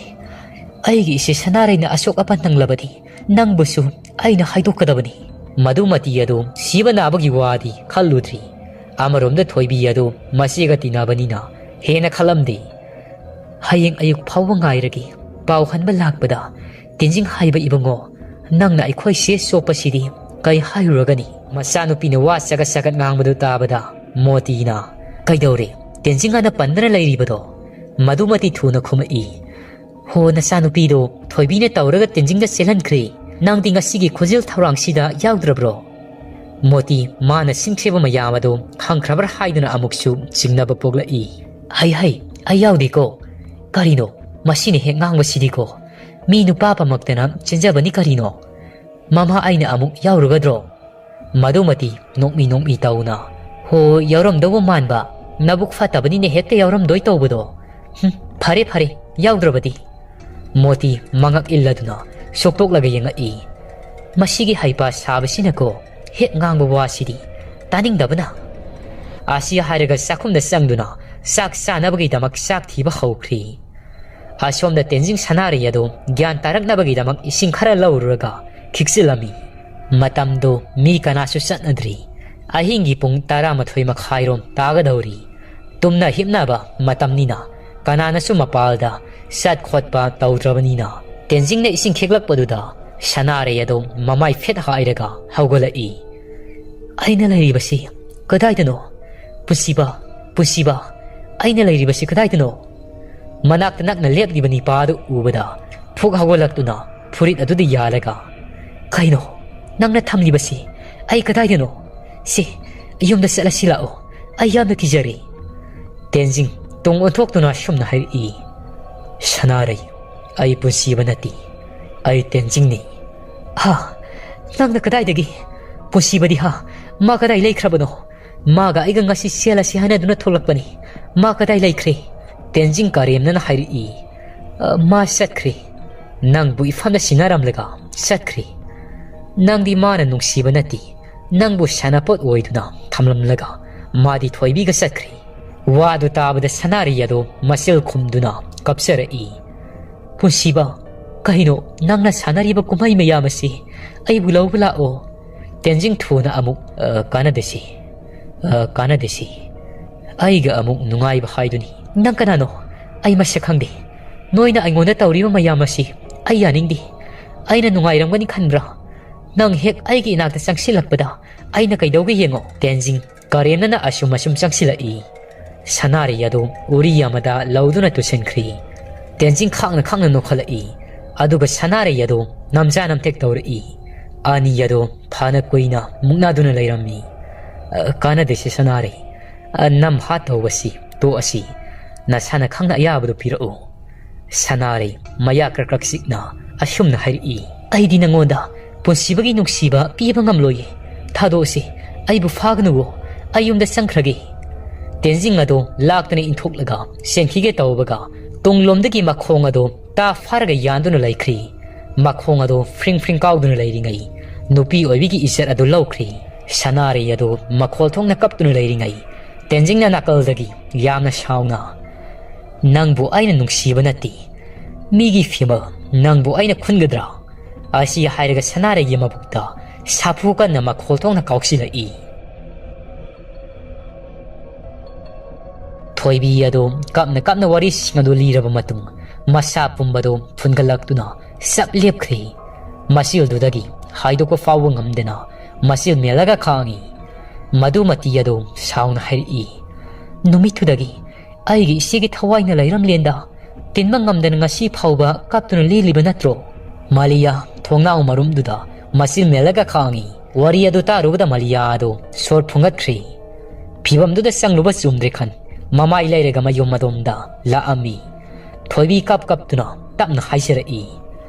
ꯑꯩꯒꯤ ꯏꯆꯦ ꯁꯅꯥꯔꯩꯅ ꯑꯁꯣꯛ ꯑꯄꯟ ꯅꯪꯂꯕꯗꯤ ꯅꯪꯕꯨꯁꯨ ꯑꯩꯅ ꯍꯥꯏꯗꯣꯛꯀꯗꯕꯅꯤ꯫" ꯃꯗꯨꯃꯇꯤ ꯑꯗꯨ ꯁꯤꯕ ꯅꯥꯕꯒꯤ ꯋꯥꯗꯤ ꯈꯜꯂꯨꯗ꯭ꯔꯤ꯫ ꯑꯃꯔꯣꯝꯗ ꯊꯣꯏꯕꯤ ꯑꯗꯨ ꯃꯆꯦꯒ ꯇꯤꯟꯅꯕꯅꯤꯅ ꯍꯦꯟꯅ ꯈꯜꯂꯝꯗꯦ꯫ "ꯍꯌꯦꯡ ꯑꯌꯨꯛ ꯐꯥꯎꯕ ꯉꯥꯏꯔꯒꯦ꯫ ꯄꯥꯎ ꯍꯟꯕ ꯂꯥꯛꯄꯗ ꯇꯦꯟꯖꯤꯡ ꯍꯥꯏꯕ ꯏꯕꯨꯡꯉꯣ, ꯅꯪꯅ ꯑꯩꯈꯣꯏ ꯆꯦ ꯆꯣꯞꯄꯁꯤꯗꯤ ꯀꯩ ꯍꯥꯏꯔꯨꯔꯒꯅꯤ?" ꯃꯆꯥꯅꯨꯄꯤꯅ ꯋꯥ ꯆꯒꯠ ꯆꯒꯠ ꯉꯥꯡꯕꯗꯨ ꯇꯥꯕꯗ ꯃꯣꯇꯤꯅ, "ꯀꯩꯗꯧꯔꯦ? ꯇꯦꯟꯖꯤꯡ ꯑꯅ ꯄꯟꯗꯅ ꯂꯩꯔꯤꯕꯗꯣ?" ꯃꯗꯨꯃꯇꯤ ꯊꯨꯅ ꯈꯨꯝꯃꯛꯏ꯫ "ꯍꯣ, ꯅꯆꯥꯅꯨꯄꯤꯗꯣ ꯊꯣꯏꯕꯤꯅ ꯇꯧꯔꯒ ꯇꯦꯟꯖꯤꯡꯗ ꯆꯦꯜꯍꯟꯈ꯭ꯔꯦ꯫ ꯅꯪꯗꯤ ꯉꯁꯤꯒꯤ ꯈꯣꯟꯖꯦꯜ ꯊꯧꯔꯥꯡꯁꯤꯗ ꯌꯥꯎꯗ꯭ꯔꯕ꯭ꯔꯣ?" ꯃꯣꯇꯤ ꯃꯥꯅ ꯁꯤꯟꯈ꯭ꯔꯤꯕ ꯃꯌꯥꯝ ꯑꯗꯨ ꯈꯪꯈ꯭ꯔꯕ꯭ꯔꯥ ꯍꯥꯏꯗꯨꯅ ꯑꯃꯨꯛꯁꯨ ꯆꯤꯡꯅꯕ ꯄꯣꯛꯂꯛꯏ꯫ "ꯍꯩ, ꯍꯩ, ꯑꯩ ꯌꯥꯎꯗꯦꯀꯣ꯫ ꯀꯔꯤꯅꯣ ꯃꯁꯤꯅ ꯍꯦꯛ ꯉꯥꯡꯕꯁꯤꯗꯤꯀꯣ? ꯃꯤ ꯅꯨꯄꯥ ꯄꯥꯝꯃꯛꯇꯅ ꯆꯦꯟꯖꯕꯅꯤ ꯀꯔꯤꯅꯣ? ꯃꯃꯥ, ꯑꯩꯅ ꯑꯃꯨꯛ ꯌꯥꯎꯔꯨꯒꯗ꯭ꯔꯣ?" ꯃꯗꯨꯃꯇꯤ ꯅꯣꯛꯃꯤ ꯅꯣꯛꯃꯤ ꯇꯧꯅ ꯍꯣ, ꯌꯥꯎꯔꯝꯗꯧꯕ ꯃꯥꯟꯕ, ꯅꯕꯨꯛ ꯐꯠꯇꯕꯅꯤꯅ ꯍꯦꯛꯇ ꯌꯥꯎꯔꯝꯗꯣꯏ ꯇꯧꯕꯗꯣ꯫ ꯍꯨꯝ, ꯐꯔꯦ ꯐꯔꯦ, ꯌꯥꯎꯗ꯭ꯔꯕꯗꯤ꯫ ꯃꯣꯇꯤ ꯃꯉꯛ ꯏꯜꯂꯗꯨꯅ ꯁꯣꯛꯇꯣꯛꯂꯒ ꯌꯦꯡꯉꯛꯏ꯫ ꯃꯁꯤꯒꯤ ꯍꯩꯄꯥ ꯁꯥꯕꯁꯤꯅꯀꯣ, ꯍꯦꯛ ꯉꯥꯡꯕ ꯋꯥꯁꯤꯗꯤ ꯇꯥꯅꯤꯡꯗꯕꯅ꯫ ꯑꯁꯤ ꯍꯥꯏꯔꯒ ꯆꯥꯛꯈꯨꯝꯗ ꯆꯪꯗꯨꯅ ꯆꯥꯛ ꯆꯥꯅꯕꯒꯤꯗꯃꯛ ꯆꯥꯛ ꯊꯤꯕ ꯍꯧꯈ꯭ꯔꯤ꯫ ꯑꯁꯣꯝꯗ ꯇꯦꯟꯖꯤꯡ ꯁꯅꯥꯔꯩ ꯑꯗꯨ ꯒ꯭ꯌꯥꯟ ꯇꯥꯔꯛꯅꯕꯒꯤꯗꯃꯛ ꯏꯁꯤꯡ ꯈꯔ ꯂꯧꯔꯨꯔꯒ ꯈꯤꯛꯆꯤꯜꯂꯝꯃꯤ꯫ ꯃꯇꯝꯗꯨ ꯃꯤ ꯀꯅꯥꯁꯨ ꯆꯠꯅꯗ꯭ꯔꯤ꯫ ꯑꯍꯤꯡꯒꯤ ꯄꯨꯡ ꯇꯔꯥꯃꯥꯊꯣꯏ ꯃꯈꯥꯏꯔꯣꯝ ꯇꯥꯒꯗꯧꯔꯤ꯫ ꯇꯨꯝꯅ ꯍꯤꯞꯅꯕ ꯃꯇꯝꯅꯤꯅ ꯀꯅꯥꯅꯁꯨ ꯃꯄꯥꯜꯗ ꯆꯠ ꯈꯣꯠꯄ ꯇꯧꯗ꯭ꯔꯕꯅꯤꯅ, ꯇꯦꯟꯖꯤꯡꯅ ꯏꯁꯤꯡ ꯈꯤꯛꯂꯛꯄꯗꯨꯗ ꯁꯅꯥꯔꯩ ꯑꯗꯨ ꯃꯃꯥꯏ ꯐꯦꯠ ꯍꯥꯏꯔꯒ ꯍꯧꯒꯠꯂꯛꯏ꯫ "ꯑꯩꯅ ꯂꯩꯔꯤꯕꯁꯤ ꯀꯗꯥꯏꯗꯅꯣ? ꯄꯨꯟꯁꯤꯕ, ꯄꯨꯟꯁꯤꯕ, ꯑꯩꯅ ꯂꯩꯔꯤꯕꯁꯤ ꯀꯗꯥꯏꯗꯅꯣ?" ꯃꯅꯥꯛꯇ ꯅꯛꯅ ꯂꯦꯞꯂꯤꯕ ꯅꯤꯄꯥ ꯑꯗꯨ ꯎꯕꯗ ꯐꯨꯛ ꯍꯧꯒꯠꯂꯛꯇꯨꯅ ꯐꯨꯔꯤꯠ ꯑꯗꯨꯗ ꯌꯥꯜꯂꯒ, "ꯀꯩꯅꯣ ꯅꯪꯅ ꯊꯝꯂꯤꯕꯁꯤ? ꯑꯩ ꯀꯗꯥꯏꯗꯅꯣ? ꯁꯤ ꯌꯨꯝꯗ ꯆꯠꯂꯁꯤ ꯂꯥꯛꯑꯣ, ꯑꯩ ꯌꯥꯝꯅ ꯀꯤꯖꯔꯦ꯫" ꯇꯦꯟꯖꯤꯡ ꯇꯨꯡ ꯑꯣꯟꯊꯣꯛꯇꯨꯅ ꯑꯁꯨꯝꯅ ꯍꯥꯏꯔꯛꯏ, "ꯁꯅꯥꯔꯩ, ꯑꯩ ꯄꯨꯟꯁꯤꯕ ꯅꯠꯇꯦ, ꯑꯩ ꯇꯦꯟꯖꯤꯡꯅꯤ꯫" "ꯍꯥ? ꯅꯪꯅ ꯀꯗꯥꯏꯗꯒꯤ? ꯄꯨꯟꯁꯤꯕꯗꯤ ꯍꯥ? ꯃꯥ ꯀꯗꯥꯏ ꯂꯩꯈ꯭ꯔꯕꯅꯣ? ꯃꯥꯒ ꯑꯩꯒ ꯉꯁꯤ ꯆꯦꯜꯂꯁꯤ ꯍꯥꯏꯅꯗꯨꯅ ꯊꯣꯛꯂꯛꯄꯅꯤ꯫ ꯃꯥ ꯀꯗꯥꯏ ꯂꯩꯈ꯭ꯔꯦ?" ꯇꯦꯟꯖꯤꯡ ꯀꯥꯔꯦꯝꯅꯅ ꯍꯥꯏꯔꯛꯏ, "ꯑ, ꯃꯥ ꯆꯠꯈ꯭ꯔꯦ꯫ ꯅꯪꯕꯨ ꯏꯐꯝꯗ ꯁꯤꯟꯅꯔꯝꯂꯒ ꯆꯠꯈ꯭ꯔꯦ꯫ ꯅꯪꯗꯤ ꯃꯥꯅ ꯅꯨꯡꯁꯤꯕ ꯅꯠꯇꯦ, ꯅꯪꯕꯨ ꯁꯥꯟꯅꯄꯣꯠ ꯑꯣꯏꯗꯨꯅ ꯊꯝꯂꯝꯂꯒ ꯃꯥꯗꯤ ꯊꯣꯏꯕꯤꯒ ꯆꯠꯈ꯭ꯔꯦ꯫" ꯋꯥꯗꯨ ꯇꯥꯕꯗ ꯁꯅꯥꯔꯩ ꯑꯗꯣ ꯃꯆꯤꯜ ꯈꯨꯝꯗꯨꯅ ꯀꯞꯆꯔꯛꯏ꯫ "ꯄꯨꯟꯁꯤꯕ, ꯀꯩꯅꯣ ꯅꯪꯅ ꯁꯥꯟꯅꯔꯤꯕ ꯀꯨꯝꯍꯩ ꯃꯌꯥꯝ ꯑꯁꯤ ꯑꯩꯕꯨ ꯂꯧꯕ ꯂꯥꯛꯑꯣ꯫" ꯇꯦꯟꯖꯤꯡ ꯊꯨꯅ ꯑꯃꯨꯛ, "ꯑ, ꯀꯥꯟꯅꯗꯦꯁꯤ, ꯑ, ꯀꯥꯟꯅꯗꯦꯁꯤ꯫ ꯑꯩꯒ ꯑꯃꯨꯛ ꯅꯨꯡꯉꯥꯏꯕ ꯍꯥꯏꯗꯨꯅꯤ꯫ ꯅꯪ ꯀꯅꯥꯅꯣ? ꯑꯩ ꯃꯁꯛ ꯈꯪꯗꯦ꯫ ꯅꯣꯏꯅ ꯑꯩꯉꯣꯟꯗ ꯇꯧꯔꯤꯕ ꯃꯌꯥꯝ ꯑꯁꯤ ꯑꯩ ꯌꯥꯅꯤꯡꯗꯦ꯫ ꯑꯩꯅ ꯅꯨꯡꯉꯥꯏꯔꯝꯒꯅꯤ ꯈꯟꯕ꯭ꯔꯥ? ꯅꯪ ꯍꯦꯛ ꯑꯩꯒꯤ ꯏꯅꯥꯛꯇ ꯆꯪꯁꯤꯜꯂꯛꯄꯗ ꯑꯩꯅ ꯀꯩꯗꯧꯒꯦ ꯌꯦꯡꯉꯣ꯫" ꯇꯦꯟꯖꯤꯡ ꯀꯥꯔꯦꯝꯅꯅ ꯑꯁꯨꯝ ꯑꯁꯨꯝ ꯆꯪꯁꯤꯜꯂꯛꯏ꯫ ꯁꯅꯥꯔꯩ ꯑꯗꯨ ꯎꯔꯤ ꯑꯃꯗ ꯂꯧꯗꯨꯅ ꯇꯨꯁꯤꯟꯈ꯭ꯔꯤ꯫ ꯇꯦꯟꯖꯤꯡ ꯈꯥꯡꯅ ꯈꯥꯡꯅ ꯅꯣꯛꯈꯠꯂꯛꯏ꯫ ꯑꯗꯨꯒ ꯁꯅꯥꯔꯩ ꯑꯗꯨ ꯅꯝꯖꯥ ꯅꯝꯊꯦꯛ ꯇꯧꯔꯛꯏ꯫ ꯑꯅꯤ ꯑꯗꯨ ꯐꯅ ꯀꯨꯏꯅ ꯃꯨꯛꯅꯗꯨꯅ ꯂꯩꯔꯝꯃꯤ꯫ "ꯑ, ꯀꯥꯟꯅꯗꯦꯁꯦ ꯁꯅꯥꯔꯩ꯫ ꯑ, ꯅꯝ ꯍꯥꯠ ꯇꯧꯕꯁꯤ ꯇꯣꯛꯑꯁꯤ꯫ ꯅꯁꯥꯅ ꯈꯪꯅ ꯑꯌꯥꯕꯗꯨ ꯄꯤꯔꯛꯎ꯫" ꯁꯅꯥꯔꯩ ꯃꯌꯥ ꯀ꯭ꯔꯛ ꯀ꯭ꯔꯛ ꯆꯤꯛꯅ ꯑꯁꯨꯝꯅ ꯍꯥꯏꯔꯛꯏ, "ꯑꯩꯗꯤ ꯅꯪꯉꯣꯟꯗ ꯄꯨꯟꯁꯤꯕꯒꯤ ꯅꯨꯡꯁꯤꯕ ꯄꯤꯕ ꯉꯝꯂꯣꯏꯌꯦ꯫ ꯊꯥꯗꯣꯛꯑꯁꯤ, ꯑꯩꯕꯨ ꯐꯥꯒꯅꯨꯋꯣ꯫ ꯑꯩ ꯌꯨꯝꯗ ꯆꯪꯈ꯭ꯔꯒꯦ꯫ ꯇꯦꯟꯖꯤꯡ ꯑꯗꯨ ꯂꯥꯛꯇꯨꯅ ꯏꯟꯊꯣꯛꯂꯒ ꯆꯦꯟꯈꯤꯒꯦ ꯇꯧꯕꯒ ꯇꯨꯡꯂꯣꯝꯗꯒꯤ ꯃꯈꯣꯡ ꯑꯗꯨ ꯇꯥ ꯐꯥꯔꯒ ꯌꯥꯟꯗꯨꯅ ꯂꯩꯈ꯭ꯔꯤ꯫ ꯃꯈꯣꯡ ꯑꯗꯨ ꯐ꯭ꯔꯤꯡ ꯐ꯭ꯔꯤꯡ ꯀꯥꯎꯗꯨꯅ ꯂꯩꯔꯤꯉꯩ ꯅꯨꯄꯤ ꯑꯣꯏꯕꯤꯒꯤ ꯏꯖꯠ ꯑꯗꯨ ꯂꯧꯈ꯭ꯔꯤ꯫ ꯁꯅꯥꯔꯩ ꯑꯗꯨ ꯃꯈꯣꯜ ꯊꯣꯛꯅ ꯀꯞꯇꯨꯅ ꯂꯩꯔꯤꯉꯩ ꯇꯦꯟꯖꯤꯡꯅ ꯅꯥꯀꯜꯗꯒꯤ ꯌꯥꯝꯅ ꯁꯥꯎꯅ, "ꯅꯪꯕꯨ ꯑꯩꯅ ꯅꯨꯡꯁꯤꯕ ꯅꯠꯇꯦ꯫ ꯃꯤꯒꯤ ꯐꯤꯃꯜ ꯅꯪꯕꯨ ꯑꯩꯅ ꯈꯨꯟꯒꯗ꯭ꯔꯥ?" ꯑꯁꯤ ꯍꯥꯏꯔꯒ ꯁꯅꯥꯔꯩꯒꯤ ꯃꯕꯨꯛꯇ ꯁꯥꯐꯨ ꯀꯟꯅ ꯃꯈꯣꯜ ꯊꯣꯛꯅ ꯀꯥꯎꯁꯤꯜꯂꯛꯏ꯫ ꯊꯣꯏꯕꯤ ꯑꯗꯨ ꯀꯞꯅ ꯀꯞꯅ ꯋꯥꯔꯤꯁꯤꯡ ꯑꯗꯨ ꯂꯤꯔꯕ ꯃꯇꯨꯡ ꯃꯁꯥ ꯄꯨꯝꯕꯗꯨ ꯐꯨꯟꯒꯠꯂꯛꯇꯨꯅ ꯆꯞ ꯂꯦꯞꯈ꯭ꯔꯦ꯫ ꯃꯆꯤꯜꯗꯨꯗꯒꯤ ꯍꯥꯏꯗꯣꯛꯄ ꯐꯥꯎꯕ ꯉꯝꯗꯅ ꯃꯆꯤꯜ ꯃꯦꯜꯂꯒ ꯈꯥꯡꯉꯤ꯫ ꯃꯗꯨꯃꯇꯤ ꯑꯗꯨ ꯁꯥꯎꯅ ꯍꯥꯏꯔꯛꯏ, "ꯅꯨꯃꯤꯠꯇꯨꯗꯒꯤ ꯑꯩꯒꯤ ꯏꯆꯦꯒꯤ ꯊꯋꯥꯏꯅ ꯂꯩꯔꯝꯂꯦꯟꯗ ꯇꯤꯟꯕ ꯉꯝꯗꯅ ꯉꯁꯤ ꯐꯥꯎꯕ ꯀꯞꯇꯨꯅ ꯂꯦꯜꯂꯤꯕ ꯅꯠꯇ꯭ꯔꯣ?" ꯃꯥꯂꯤꯌꯥ ꯊꯣꯡꯅꯥꯎ ꯃꯔꯨꯝꯗꯨꯗ ꯃꯆꯤꯜ ꯃꯦꯜꯂꯒ ꯈꯥꯡꯉꯤ꯫ ꯋꯥꯔꯤ ꯑꯗꯨ ꯇꯥꯔꯨꯕꯗ ꯃꯥꯂꯤꯌꯥ ꯑꯗꯨ ꯁꯣꯔ ꯐꯨꯡꯒꯠꯈ꯭ꯔꯦ꯫ ꯐꯤꯚꯝꯗꯨꯗ ꯆꯪꯂꯨꯕ ꯆꯨꯝꯗ꯭ꯔꯦ ꯈꯟ ꯃꯃꯥꯏ ꯂꯩꯔꯒ ꯃꯌꯨꯝ ꯑꯗꯣꯝꯗ ꯂꯥꯛꯑꯝꯃꯤ꯫ ꯊꯣꯏꯕꯤ ꯀꯞ ꯀꯞꯇꯨꯅ ꯇꯞꯅ ꯍꯥꯏꯖꯔꯛꯏ,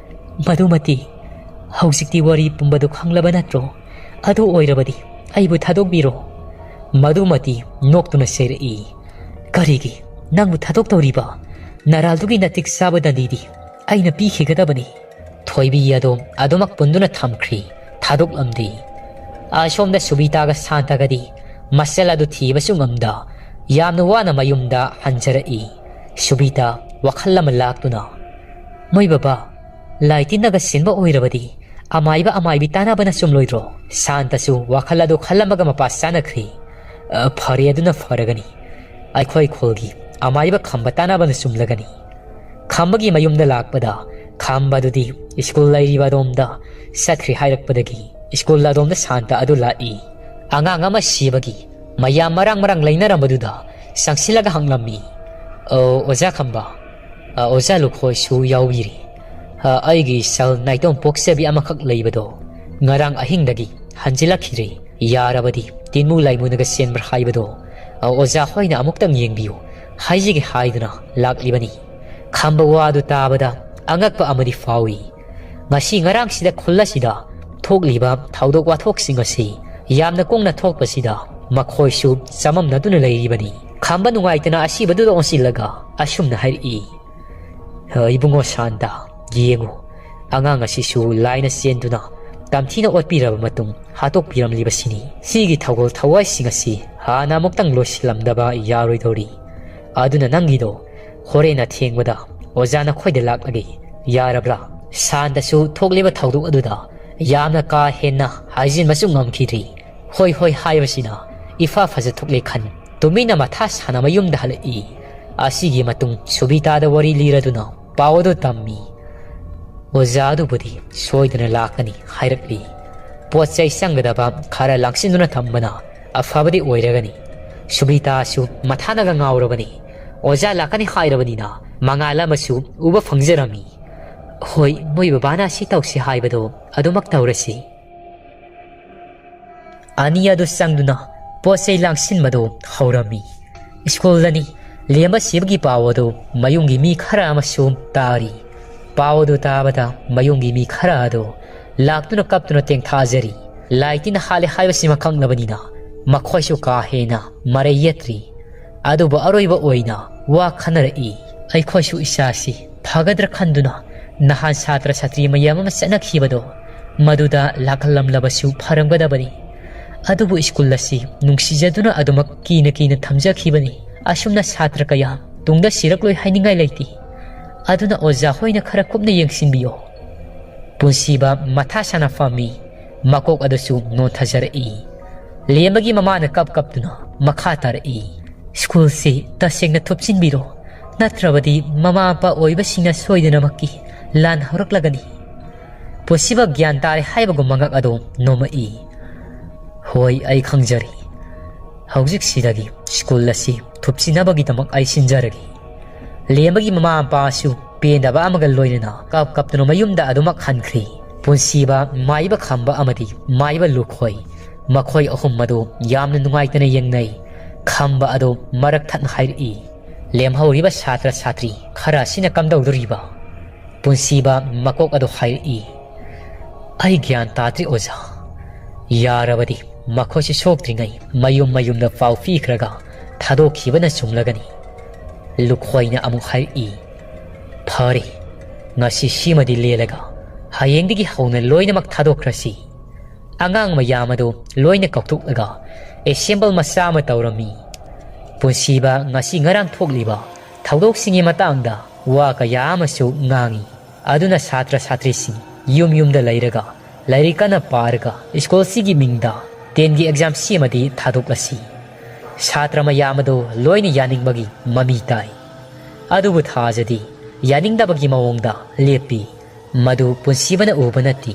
"ꯃꯗꯨꯃꯇꯤ ꯍꯧꯖꯤꯛꯇꯤ ꯋꯥꯔꯤ ꯄꯨꯝꯕꯗꯨ ꯈꯪꯂꯕ ꯅꯠꯇ꯭ꯔꯣ? ꯑꯗꯨ ꯑꯣꯏꯔꯕꯗꯤ ꯑꯩꯕꯨ ꯊꯥꯗꯣꯛꯄꯤꯔꯣ꯫" ꯃꯗꯨꯃꯇꯤ ꯅꯣꯛꯇꯨꯅ ꯆꯩꯔꯛꯏ, "ꯀꯔꯤꯒꯤ ꯅꯪꯕꯨ ꯊꯥꯗꯣꯛꯇꯧꯔꯤꯕ? ꯅꯔꯥꯜꯗꯨꯒꯤ ꯅꯇꯤꯛ ꯆꯥꯕ ꯗꯟꯗꯤꯗꯤ ꯑꯩꯅ ꯄꯤꯈꯤꯒꯗꯕꯅꯤ꯫" ꯊꯣꯏꯕꯤ ꯑꯗꯨ ꯑꯗꯨꯃꯛ ꯄꯨꯟꯗꯨꯅ ꯊꯝꯈ꯭ꯔꯤ, ꯊꯥꯗꯣꯛꯂꯝꯗꯦ꯫ ꯑꯁꯣꯝꯗ ꯁꯨꯕꯤꯇꯥꯒ ꯁꯥꯟꯇꯒꯗꯤ ꯃꯆꯜ ꯑꯗꯨ ꯊꯤꯕꯁꯨ ꯉꯝꯗ ꯌꯥꯝꯅ ꯋꯥꯅ ꯃꯌꯨꯝꯗ ꯍꯟꯖꯔꯛꯏ꯫ ꯁꯨꯕꯤꯇꯥ ꯋꯥꯈꯜ ꯑꯃ ꯂꯥꯛꯇꯨꯅ, "ꯃꯣꯏ ꯕꯕꯥ, ꯂꯥꯏ ꯇꯤꯟꯅꯒ ꯁꯤꯟꯕ ꯑꯣꯏꯔꯕꯗꯤ ꯑꯃꯥꯏꯕ ꯑꯃꯥꯏꯕꯤ ꯇꯥꯟꯅꯕꯅ ꯆꯨꯝꯂꯣꯏꯗ꯭ꯔꯣ?" ꯁꯥꯟꯇꯁꯨ ꯋꯥꯈꯜ ꯑꯗꯨ ꯈꯜꯂꯝꯃꯒ ꯃꯄꯥ ꯆꯥꯅꯈ꯭ꯔꯤ꯫ "ꯑ, ꯐꯔꯦ, ꯑꯗꯨꯅ ꯐꯔꯒꯅꯤ꯫ ꯑꯩꯈꯣꯏ ꯈꯨꯜꯒꯤ ꯑꯃꯥꯏꯕ ꯈꯝꯕ ꯇꯥꯟꯅꯕꯅ ꯆꯨꯝꯂꯒꯅꯤ꯫" ꯈꯝꯕꯒꯤ ꯃꯌꯨꯝꯗ ꯂꯥꯛꯄꯗ ꯈꯝꯕꯗꯨꯗꯤ ꯁ꯭ꯀꯨꯜ ꯂꯩꯔꯤꯕ ꯑꯗꯣꯝꯗ ꯆꯠꯈ꯭ꯔꯦ ꯍꯥꯏꯔꯛꯄꯗꯒꯤ ꯁ꯭ꯀꯨꯜ ꯑꯗꯣꯝꯗ ꯁꯥꯟꯇ ꯑꯗꯨ ꯂꯥꯛꯏ꯫ ꯑꯉꯥꯡ ꯑꯃ ꯁꯤꯕꯒꯤ ꯃꯌꯥꯝ ꯃꯔꯥꯡ ꯃꯔꯥꯡ ꯂꯩꯅꯔꯝꯕꯗꯨꯗ ꯆꯪꯁꯤꯜꯂꯒ ꯍꯪꯂꯝꯃꯤ, "ꯑꯣ, ꯑꯣꯖꯥ ꯈꯝꯕ, ꯑ, ꯑꯣꯖꯥ ꯂꯨꯈꯣꯏꯁꯨ ꯌꯥꯎꯕꯤꯔꯤ꯫ ꯑ, ꯑꯩꯒꯤ ꯏꯆꯜ ꯅꯥꯏꯇꯣꯝ ꯄꯣꯛꯆꯕꯤ ꯑꯃꯈꯛ ꯂꯩꯕꯗꯣ ꯉꯔꯥꯡ ꯑꯍꯤꯡꯗꯒꯤ ꯍꯟꯖꯤꯜꯂꯛꯈꯤꯗ꯭ꯔꯦ꯫ ꯌꯥꯔꯕꯗꯤ ꯇꯤꯟꯃꯨ ꯂꯥꯏꯃꯨꯅꯒ ꯆꯦꯟꯕ꯭ꯔꯥ ꯍꯥꯏꯕꯗꯣ, ꯑ, ꯑꯣꯖꯥ ꯍꯣꯏꯅ ꯑꯃꯨꯛꯇꯪ ꯌꯦꯡꯕꯤꯌꯨ ꯍꯥꯏꯖꯒꯦ ꯍꯥꯏꯗꯨꯅ ꯂꯥꯛꯂꯤꯕꯅꯤ꯫" ꯈꯝꯕ ꯋꯥꯗꯨ ꯇꯥꯕꯗ ꯑꯉꯛꯄ ꯑꯃꯗꯤ ꯐꯥꯎꯏ꯫ ꯉꯁꯤ ꯉꯔꯥꯡꯁꯤꯗ ꯈꯨꯜ ꯑꯁꯤꯗ ꯊꯣꯛꯂꯤꯕ ꯊꯧꯗꯣꯛ ꯋꯥꯊꯣꯛꯁꯤꯡ ꯑꯁꯤ ꯌꯥꯝꯅ ꯀꯨꯡꯅ ꯊꯣꯛꯄꯁꯤꯗ ꯃꯈꯣꯏꯁꯨ ꯆꯃꯝꯅꯗꯨꯅ ꯂꯩꯔꯤꯕꯅꯤ꯫ ꯈꯝꯕ ꯅꯨꯡꯉꯥꯏꯇꯅ ꯑꯁꯤꯕꯗꯨꯗ ꯑꯣꯟꯁꯤꯜꯂꯒ ꯑꯁꯨꯝꯅ ꯍꯥꯏꯔꯛꯏ, "ꯏꯕꯨꯡꯉꯣ ꯁꯥꯟꯇ, ꯌꯦꯡꯉꯨ, ꯑꯉꯥꯡ ꯑꯁꯤꯁꯨ ꯂꯥꯏꯅ ꯆꯦꯟꯗꯨꯅ ꯇꯝꯊꯤꯅ ꯑꯣꯠꯄꯤꯔꯕ ꯃꯇꯨꯡ ꯍꯥꯠꯇꯣꯛꯄꯤꯔꯝꯂꯤꯕꯁꯤꯅꯤ꯫ ꯁꯤꯒꯤ ꯊꯧꯒꯜ ꯊꯋꯥꯏꯁꯤꯡ ꯑꯁꯤ ꯍꯥꯟꯅ ꯑꯃꯨꯛꯇꯪ ꯂꯣꯏꯁꯤꯜꯂꯝꯗꯕ ꯌꯥꯔꯣꯏꯗꯧꯔꯤ꯫ ꯑꯗꯨꯅ ꯅꯪꯒꯤꯗꯣ ꯍꯣꯔꯦꯟ ꯑꯊꯦꯡꯕꯗ ꯑꯣꯖꯥ ꯅꯈꯣꯏꯗ ꯂꯥꯛꯂꯒꯦ, ꯌꯥꯔꯕ꯭ꯔꯥ?" ꯁꯥꯟꯇꯁꯨ ꯊꯣꯛꯂꯤꯕ ꯊꯧꯗꯣꯛ ꯑꯗꯨꯗ ꯌꯥꯝꯅ ꯀꯥ ꯍꯦꯟꯅ ꯍꯥꯏꯖꯤꯟꯕꯁꯨ ꯉꯝꯈꯤꯗ꯭ꯔꯤ꯫ "ꯍꯣꯏ, ꯍꯣꯏ" ꯍꯥꯏꯕꯁꯤꯅ ꯏꯐ ꯐꯖ ꯊꯣꯛꯂꯦ ꯈꯟ ꯇꯨꯃꯤꯟꯅ ꯃꯊꯥ ꯁꯥꯅ ꯃꯌꯨꯝꯗ ꯍꯜꯂꯛꯏ꯫ ꯑꯁꯤꯒꯤ ꯃꯇꯨꯡ ꯁꯨꯕꯤꯇꯥꯗ ꯋꯥꯔꯤ ꯂꯤꯔꯗꯨꯅ ꯄꯥꯎ ꯑꯗꯨ ꯇꯝꯃꯤ꯫ ꯑꯣꯖꯥ ꯑꯗꯨꯕꯨꯗꯤ ꯁꯣꯏꯗꯅ ꯂꯥꯛꯀꯅꯤ ꯍꯥꯏꯔꯛꯂꯤ꯫ ꯄꯣꯠ ꯆꯩ ꯆꯪꯒꯗꯕ ꯈꯔ ꯂꯥꯡꯁꯤꯟꯗꯨꯅ ꯊꯝꯕꯅ ꯑꯐꯕꯗꯤ ꯑꯣꯏꯔꯒꯅꯤ꯫ ꯁꯨꯕꯤꯇꯥꯁꯨ ꯃꯊꯥꯅꯒ ꯉꯥꯎꯔꯕꯅꯤ꯫ ꯑꯣꯖꯥ ꯂꯥꯛꯀꯅꯤ ꯍꯥꯏꯔꯕꯅꯤꯅ ꯃꯉꯥꯜ ꯑꯃꯁꯨ ꯎꯕ ꯐꯪꯖꯔꯝꯃꯤ꯫ "ꯍꯣꯏ, ꯃꯣꯏ ꯕꯕꯥꯅ ꯁꯤ ꯇꯧꯁꯤ ꯍꯥꯏꯕꯗꯣ ꯑꯗꯨꯃꯛ ꯇꯧꯔꯁꯤ"꯫ ꯑꯅꯤ ꯑꯗꯨ ꯆꯪꯗꯨꯅ ꯄꯣꯠ ꯆꯩ ꯂꯥꯡꯁꯤꯟꯕꯗꯨ ꯍꯧꯔꯝꯃꯤ꯫ ꯁ꯭ꯀꯨꯜꯗꯅꯤ ꯂꯦꯝꯕ ꯁꯤꯕꯒꯤ ꯄꯥꯎ ꯑꯗꯨ ꯃꯌꯨꯝꯒꯤ ꯃꯤ ꯈꯔ ꯑꯃꯁꯨ ꯇꯥꯔꯤ꯫ ꯄꯥꯎ ꯑꯗꯨ ꯇꯥꯕꯗ ꯃꯌꯨꯝꯒꯤ ꯃꯤ ꯈꯔ ꯑꯗꯨ ꯂꯥꯛꯇꯨꯅ ꯀꯞꯇꯨꯅ ꯇꯦꯡꯊꯥꯖꯔꯤ꯫ ꯂꯥꯏ ꯇꯤꯟꯅ ꯍꯥꯠꯂꯦ ꯍꯥꯏꯕꯁꯤꯃ ꯈꯪꯂꯕꯅꯤꯅ ꯃꯈꯣꯏꯁꯨ ꯀꯥ ꯍꯦꯟꯅ ꯃꯔꯩ ꯌꯦꯠꯇ꯭ꯔꯤ꯫ ꯑꯗꯨꯕꯨ ꯑꯔꯣꯏꯕ ꯑꯣꯏꯅ ꯋꯥ ꯈꯟꯅꯔꯛꯏ꯫ ꯑꯩꯈꯣꯏꯁꯨ ꯏꯆꯥꯁꯤ ꯐꯒꯗ꯭ꯔꯥ ꯈꯟꯗꯨꯅ ꯅꯍꯥꯟ ꯁꯥꯇ꯭ꯔ ꯁꯥꯇ꯭ꯔꯤ ꯃꯌꯥꯝ ꯑꯃ ꯆꯠꯅꯈꯤꯕꯗꯣ ꯃꯗꯨꯗ ꯂꯥꯛꯍꯜꯂꯝꯂꯕꯁꯨ ꯐꯔꯝꯒꯗꯕꯅꯤ꯫ ꯑꯗꯨꯕꯨ ꯁ꯭ꯀꯨꯜ ꯑꯁꯤ ꯅꯨꯡꯁꯤꯖꯗꯨꯅ ꯑꯗꯨꯃꯛ ꯀꯤꯅ ꯀꯤꯅ ꯊꯝꯖꯈꯤꯕꯅꯤ꯫ ꯑꯁꯨꯝꯅ ꯁꯥꯇ꯭ꯔ ꯀꯌꯥ ꯇꯨꯡꯗ ꯁꯤꯔꯛꯂꯣꯏ ꯍꯥꯏꯅꯤꯡꯉꯥꯏ ꯂꯩꯇꯦ꯫ ꯑꯗꯨꯅ ꯑꯣꯖꯥ ꯍꯣꯏꯅ ꯈꯔ ꯀꯨꯞꯅ ꯌꯦꯡꯁꯤꯟꯕꯤꯌꯣ꯫ ꯄꯨꯟꯁꯤꯕ ꯃꯊꯥ ꯁꯥꯅ ꯐꯝꯃꯤ꯫ ꯃꯀꯣꯛ ꯑꯗꯨꯁꯨ ꯅꯣꯟꯊꯖꯔꯛꯏ꯫ ꯂꯦꯝꯕꯒꯤ ꯃꯃꯥꯅ ꯀꯞ ꯀꯞꯇꯨꯅ ꯃꯈꯥ ꯇꯥꯔꯛꯏ꯫ ꯁ꯭ꯀꯨꯜꯁꯤ ꯇꯁꯦꯡꯅ ꯊꯨꯞꯆꯤꯟꯕꯤꯔꯣ, ꯅꯠꯇ꯭ꯔꯕꯗꯤ ꯃꯃꯥ ꯃꯄꯥ ꯑꯣꯏꯕꯁꯤꯡꯅ ꯁꯣꯏꯗꯅꯃꯛꯀꯤ ꯂꯥꯟ ꯍꯧꯔꯛꯂꯒꯅꯤ꯫ ꯄꯨꯟꯁꯤꯕ ꯒ꯭ꯌꯥꯟ ꯇꯥꯔꯦ ꯍꯥꯏꯕꯒꯨꯝ ꯃꯉꯛ ꯑꯗꯨ ꯅꯣꯝꯃꯛꯏ꯫ ꯍꯣꯏ, ꯑꯩ ꯈꯪꯖꯔꯤ꯫ ꯍꯧꯖꯤꯛꯁꯤꯗꯒꯤ ꯁ꯭ꯀꯨꯜ ꯑꯁꯤ ꯊꯨꯞꯆꯤꯟꯅꯕꯒꯤꯗꯃꯛ ꯑꯩ ꯁꯤꯟꯖꯔꯒꯦ꯫ ꯂꯦꯝꯕꯒꯤ ꯃꯃꯥ ꯃꯄꯥꯁꯨ ꯄꯦꯟꯗꯕ ꯑꯃꯒ ꯂꯣꯏꯅꯅ ꯀꯞ ꯀꯞꯇꯨꯅ ꯃꯌꯨꯝꯗ ꯑꯗꯨꯃꯛ ꯍꯟꯈ꯭ꯔꯤ꯫ ꯄꯨꯟꯁꯤꯕ, ꯃꯥꯏꯕ ꯈꯝꯕ ꯑꯃꯗꯤ ꯃꯥꯏꯕ ꯂꯨꯈꯣꯏ, ꯃꯈꯣꯏ ꯑꯍꯨꯝ ꯑꯗꯨ ꯌꯥꯝꯅ ꯅꯨꯡꯉꯥꯏꯇꯅ ꯌꯦꯡꯅꯩ꯫ ꯈꯝꯕ ꯑꯗꯨ ꯃꯔꯛ ꯊꯠꯅ ꯍꯥꯏꯔꯛꯏ, "ꯂꯦꯝꯍꯧꯔꯤꯕ ꯁꯥꯇ꯭ꯔ ꯁꯥꯇ꯭ꯔꯤ ꯈꯔ ꯑꯁꯤꯅ ꯀꯝꯗꯧꯗꯣꯔꯤꯕ?" ꯄꯨꯟꯁꯤꯕ ꯃꯀꯣꯛ ꯑꯗꯨ ꯍꯥꯏꯔꯛꯏ, "ꯑꯩ ꯒ꯭ꯌꯥꯟ ꯇꯥꯗ꯭ꯔꯤ ꯑꯣꯖꯥ꯫ ꯌꯥꯔꯕꯗꯤ ꯃꯈꯣꯏꯁꯨ ꯁꯣꯛꯇ꯭ꯔꯤꯉꯩ ꯃꯌꯨꯝ ꯃꯌꯨꯝꯗ ꯄꯥꯎ ꯄꯤꯈ꯭ꯔꯒ ꯊꯥꯗꯣꯛꯈꯤꯕꯅ ꯆꯨꯝꯂꯒꯅꯤ꯫ ꯂꯨꯈꯣꯏꯅ ꯑꯃꯨꯛ ꯍꯥꯏꯔꯛꯏ, "ꯐꯔꯦ, ꯉꯁꯤ ꯁꯤꯃꯗꯤ ꯂꯦꯜꯂꯒ ꯍꯌꯦꯡꯗꯒꯤ ꯍꯧꯅ ꯂꯣꯏꯅꯃꯛ ꯊꯥꯗꯣꯛꯈ꯭ꯔꯁꯤ꯫" ꯑꯉꯥꯡ ꯃꯌꯥꯝ ꯑꯗꯨ ꯂꯣꯏꯅ ꯀꯧꯊꯣꯛꯂꯒ ꯑꯦꯁꯦꯝꯕꯜ ꯃꯆꯥ ꯑꯃ ꯇꯧꯔꯝꯃꯤ꯫ ꯄꯨꯟꯁꯤꯕ ꯉꯁꯤ ꯉꯔꯥꯡ ꯊꯣꯛꯂꯤꯕ ꯊꯧꯗꯣꯛꯁꯤꯡꯒꯤ ꯃꯇꯥꯡꯗ ꯋꯥ ꯀꯌꯥ ꯑꯃꯁꯨ ꯉꯥꯡꯏ꯫ ꯑꯗꯨꯅ ꯁꯥꯇ꯭ꯔ ꯁꯥꯇ꯭ꯔꯤꯁꯤꯡ ꯌꯨꯝ ꯌꯨꯝꯗ ꯂꯩꯔꯒ ꯂꯥꯏꯔꯤꯛ ꯀꯟꯅ ꯄꯥꯔꯒ ꯁ꯭ꯀꯨꯜꯁꯤꯒꯤ ꯃꯤꯡꯗ ꯇꯦꯟꯒꯤ ꯑꯦꯛꯖꯥꯝ ꯁꯤꯃꯗꯤ ꯊꯥꯗꯣꯛꯂꯁꯤ꯫ ꯁꯥꯇ꯭ꯔ ꯃꯌꯥꯝ ꯑꯗꯨ ꯂꯣꯏꯅ ꯌꯥꯅꯤꯡꯕꯒꯤ ꯃꯃꯤ ꯇꯥꯏ꯫ ꯑꯗꯨꯕꯨ ꯊꯥꯖꯗꯤ ꯌꯥꯅꯤꯡꯗꯕꯒꯤ ꯃꯑꯣꯡꯗ ꯂꯦꯞꯄꯤ꯫ ꯃꯗꯨ ꯄꯨꯟꯁꯤꯕꯅ ꯎꯕ ꯅꯠꯇꯦ꯫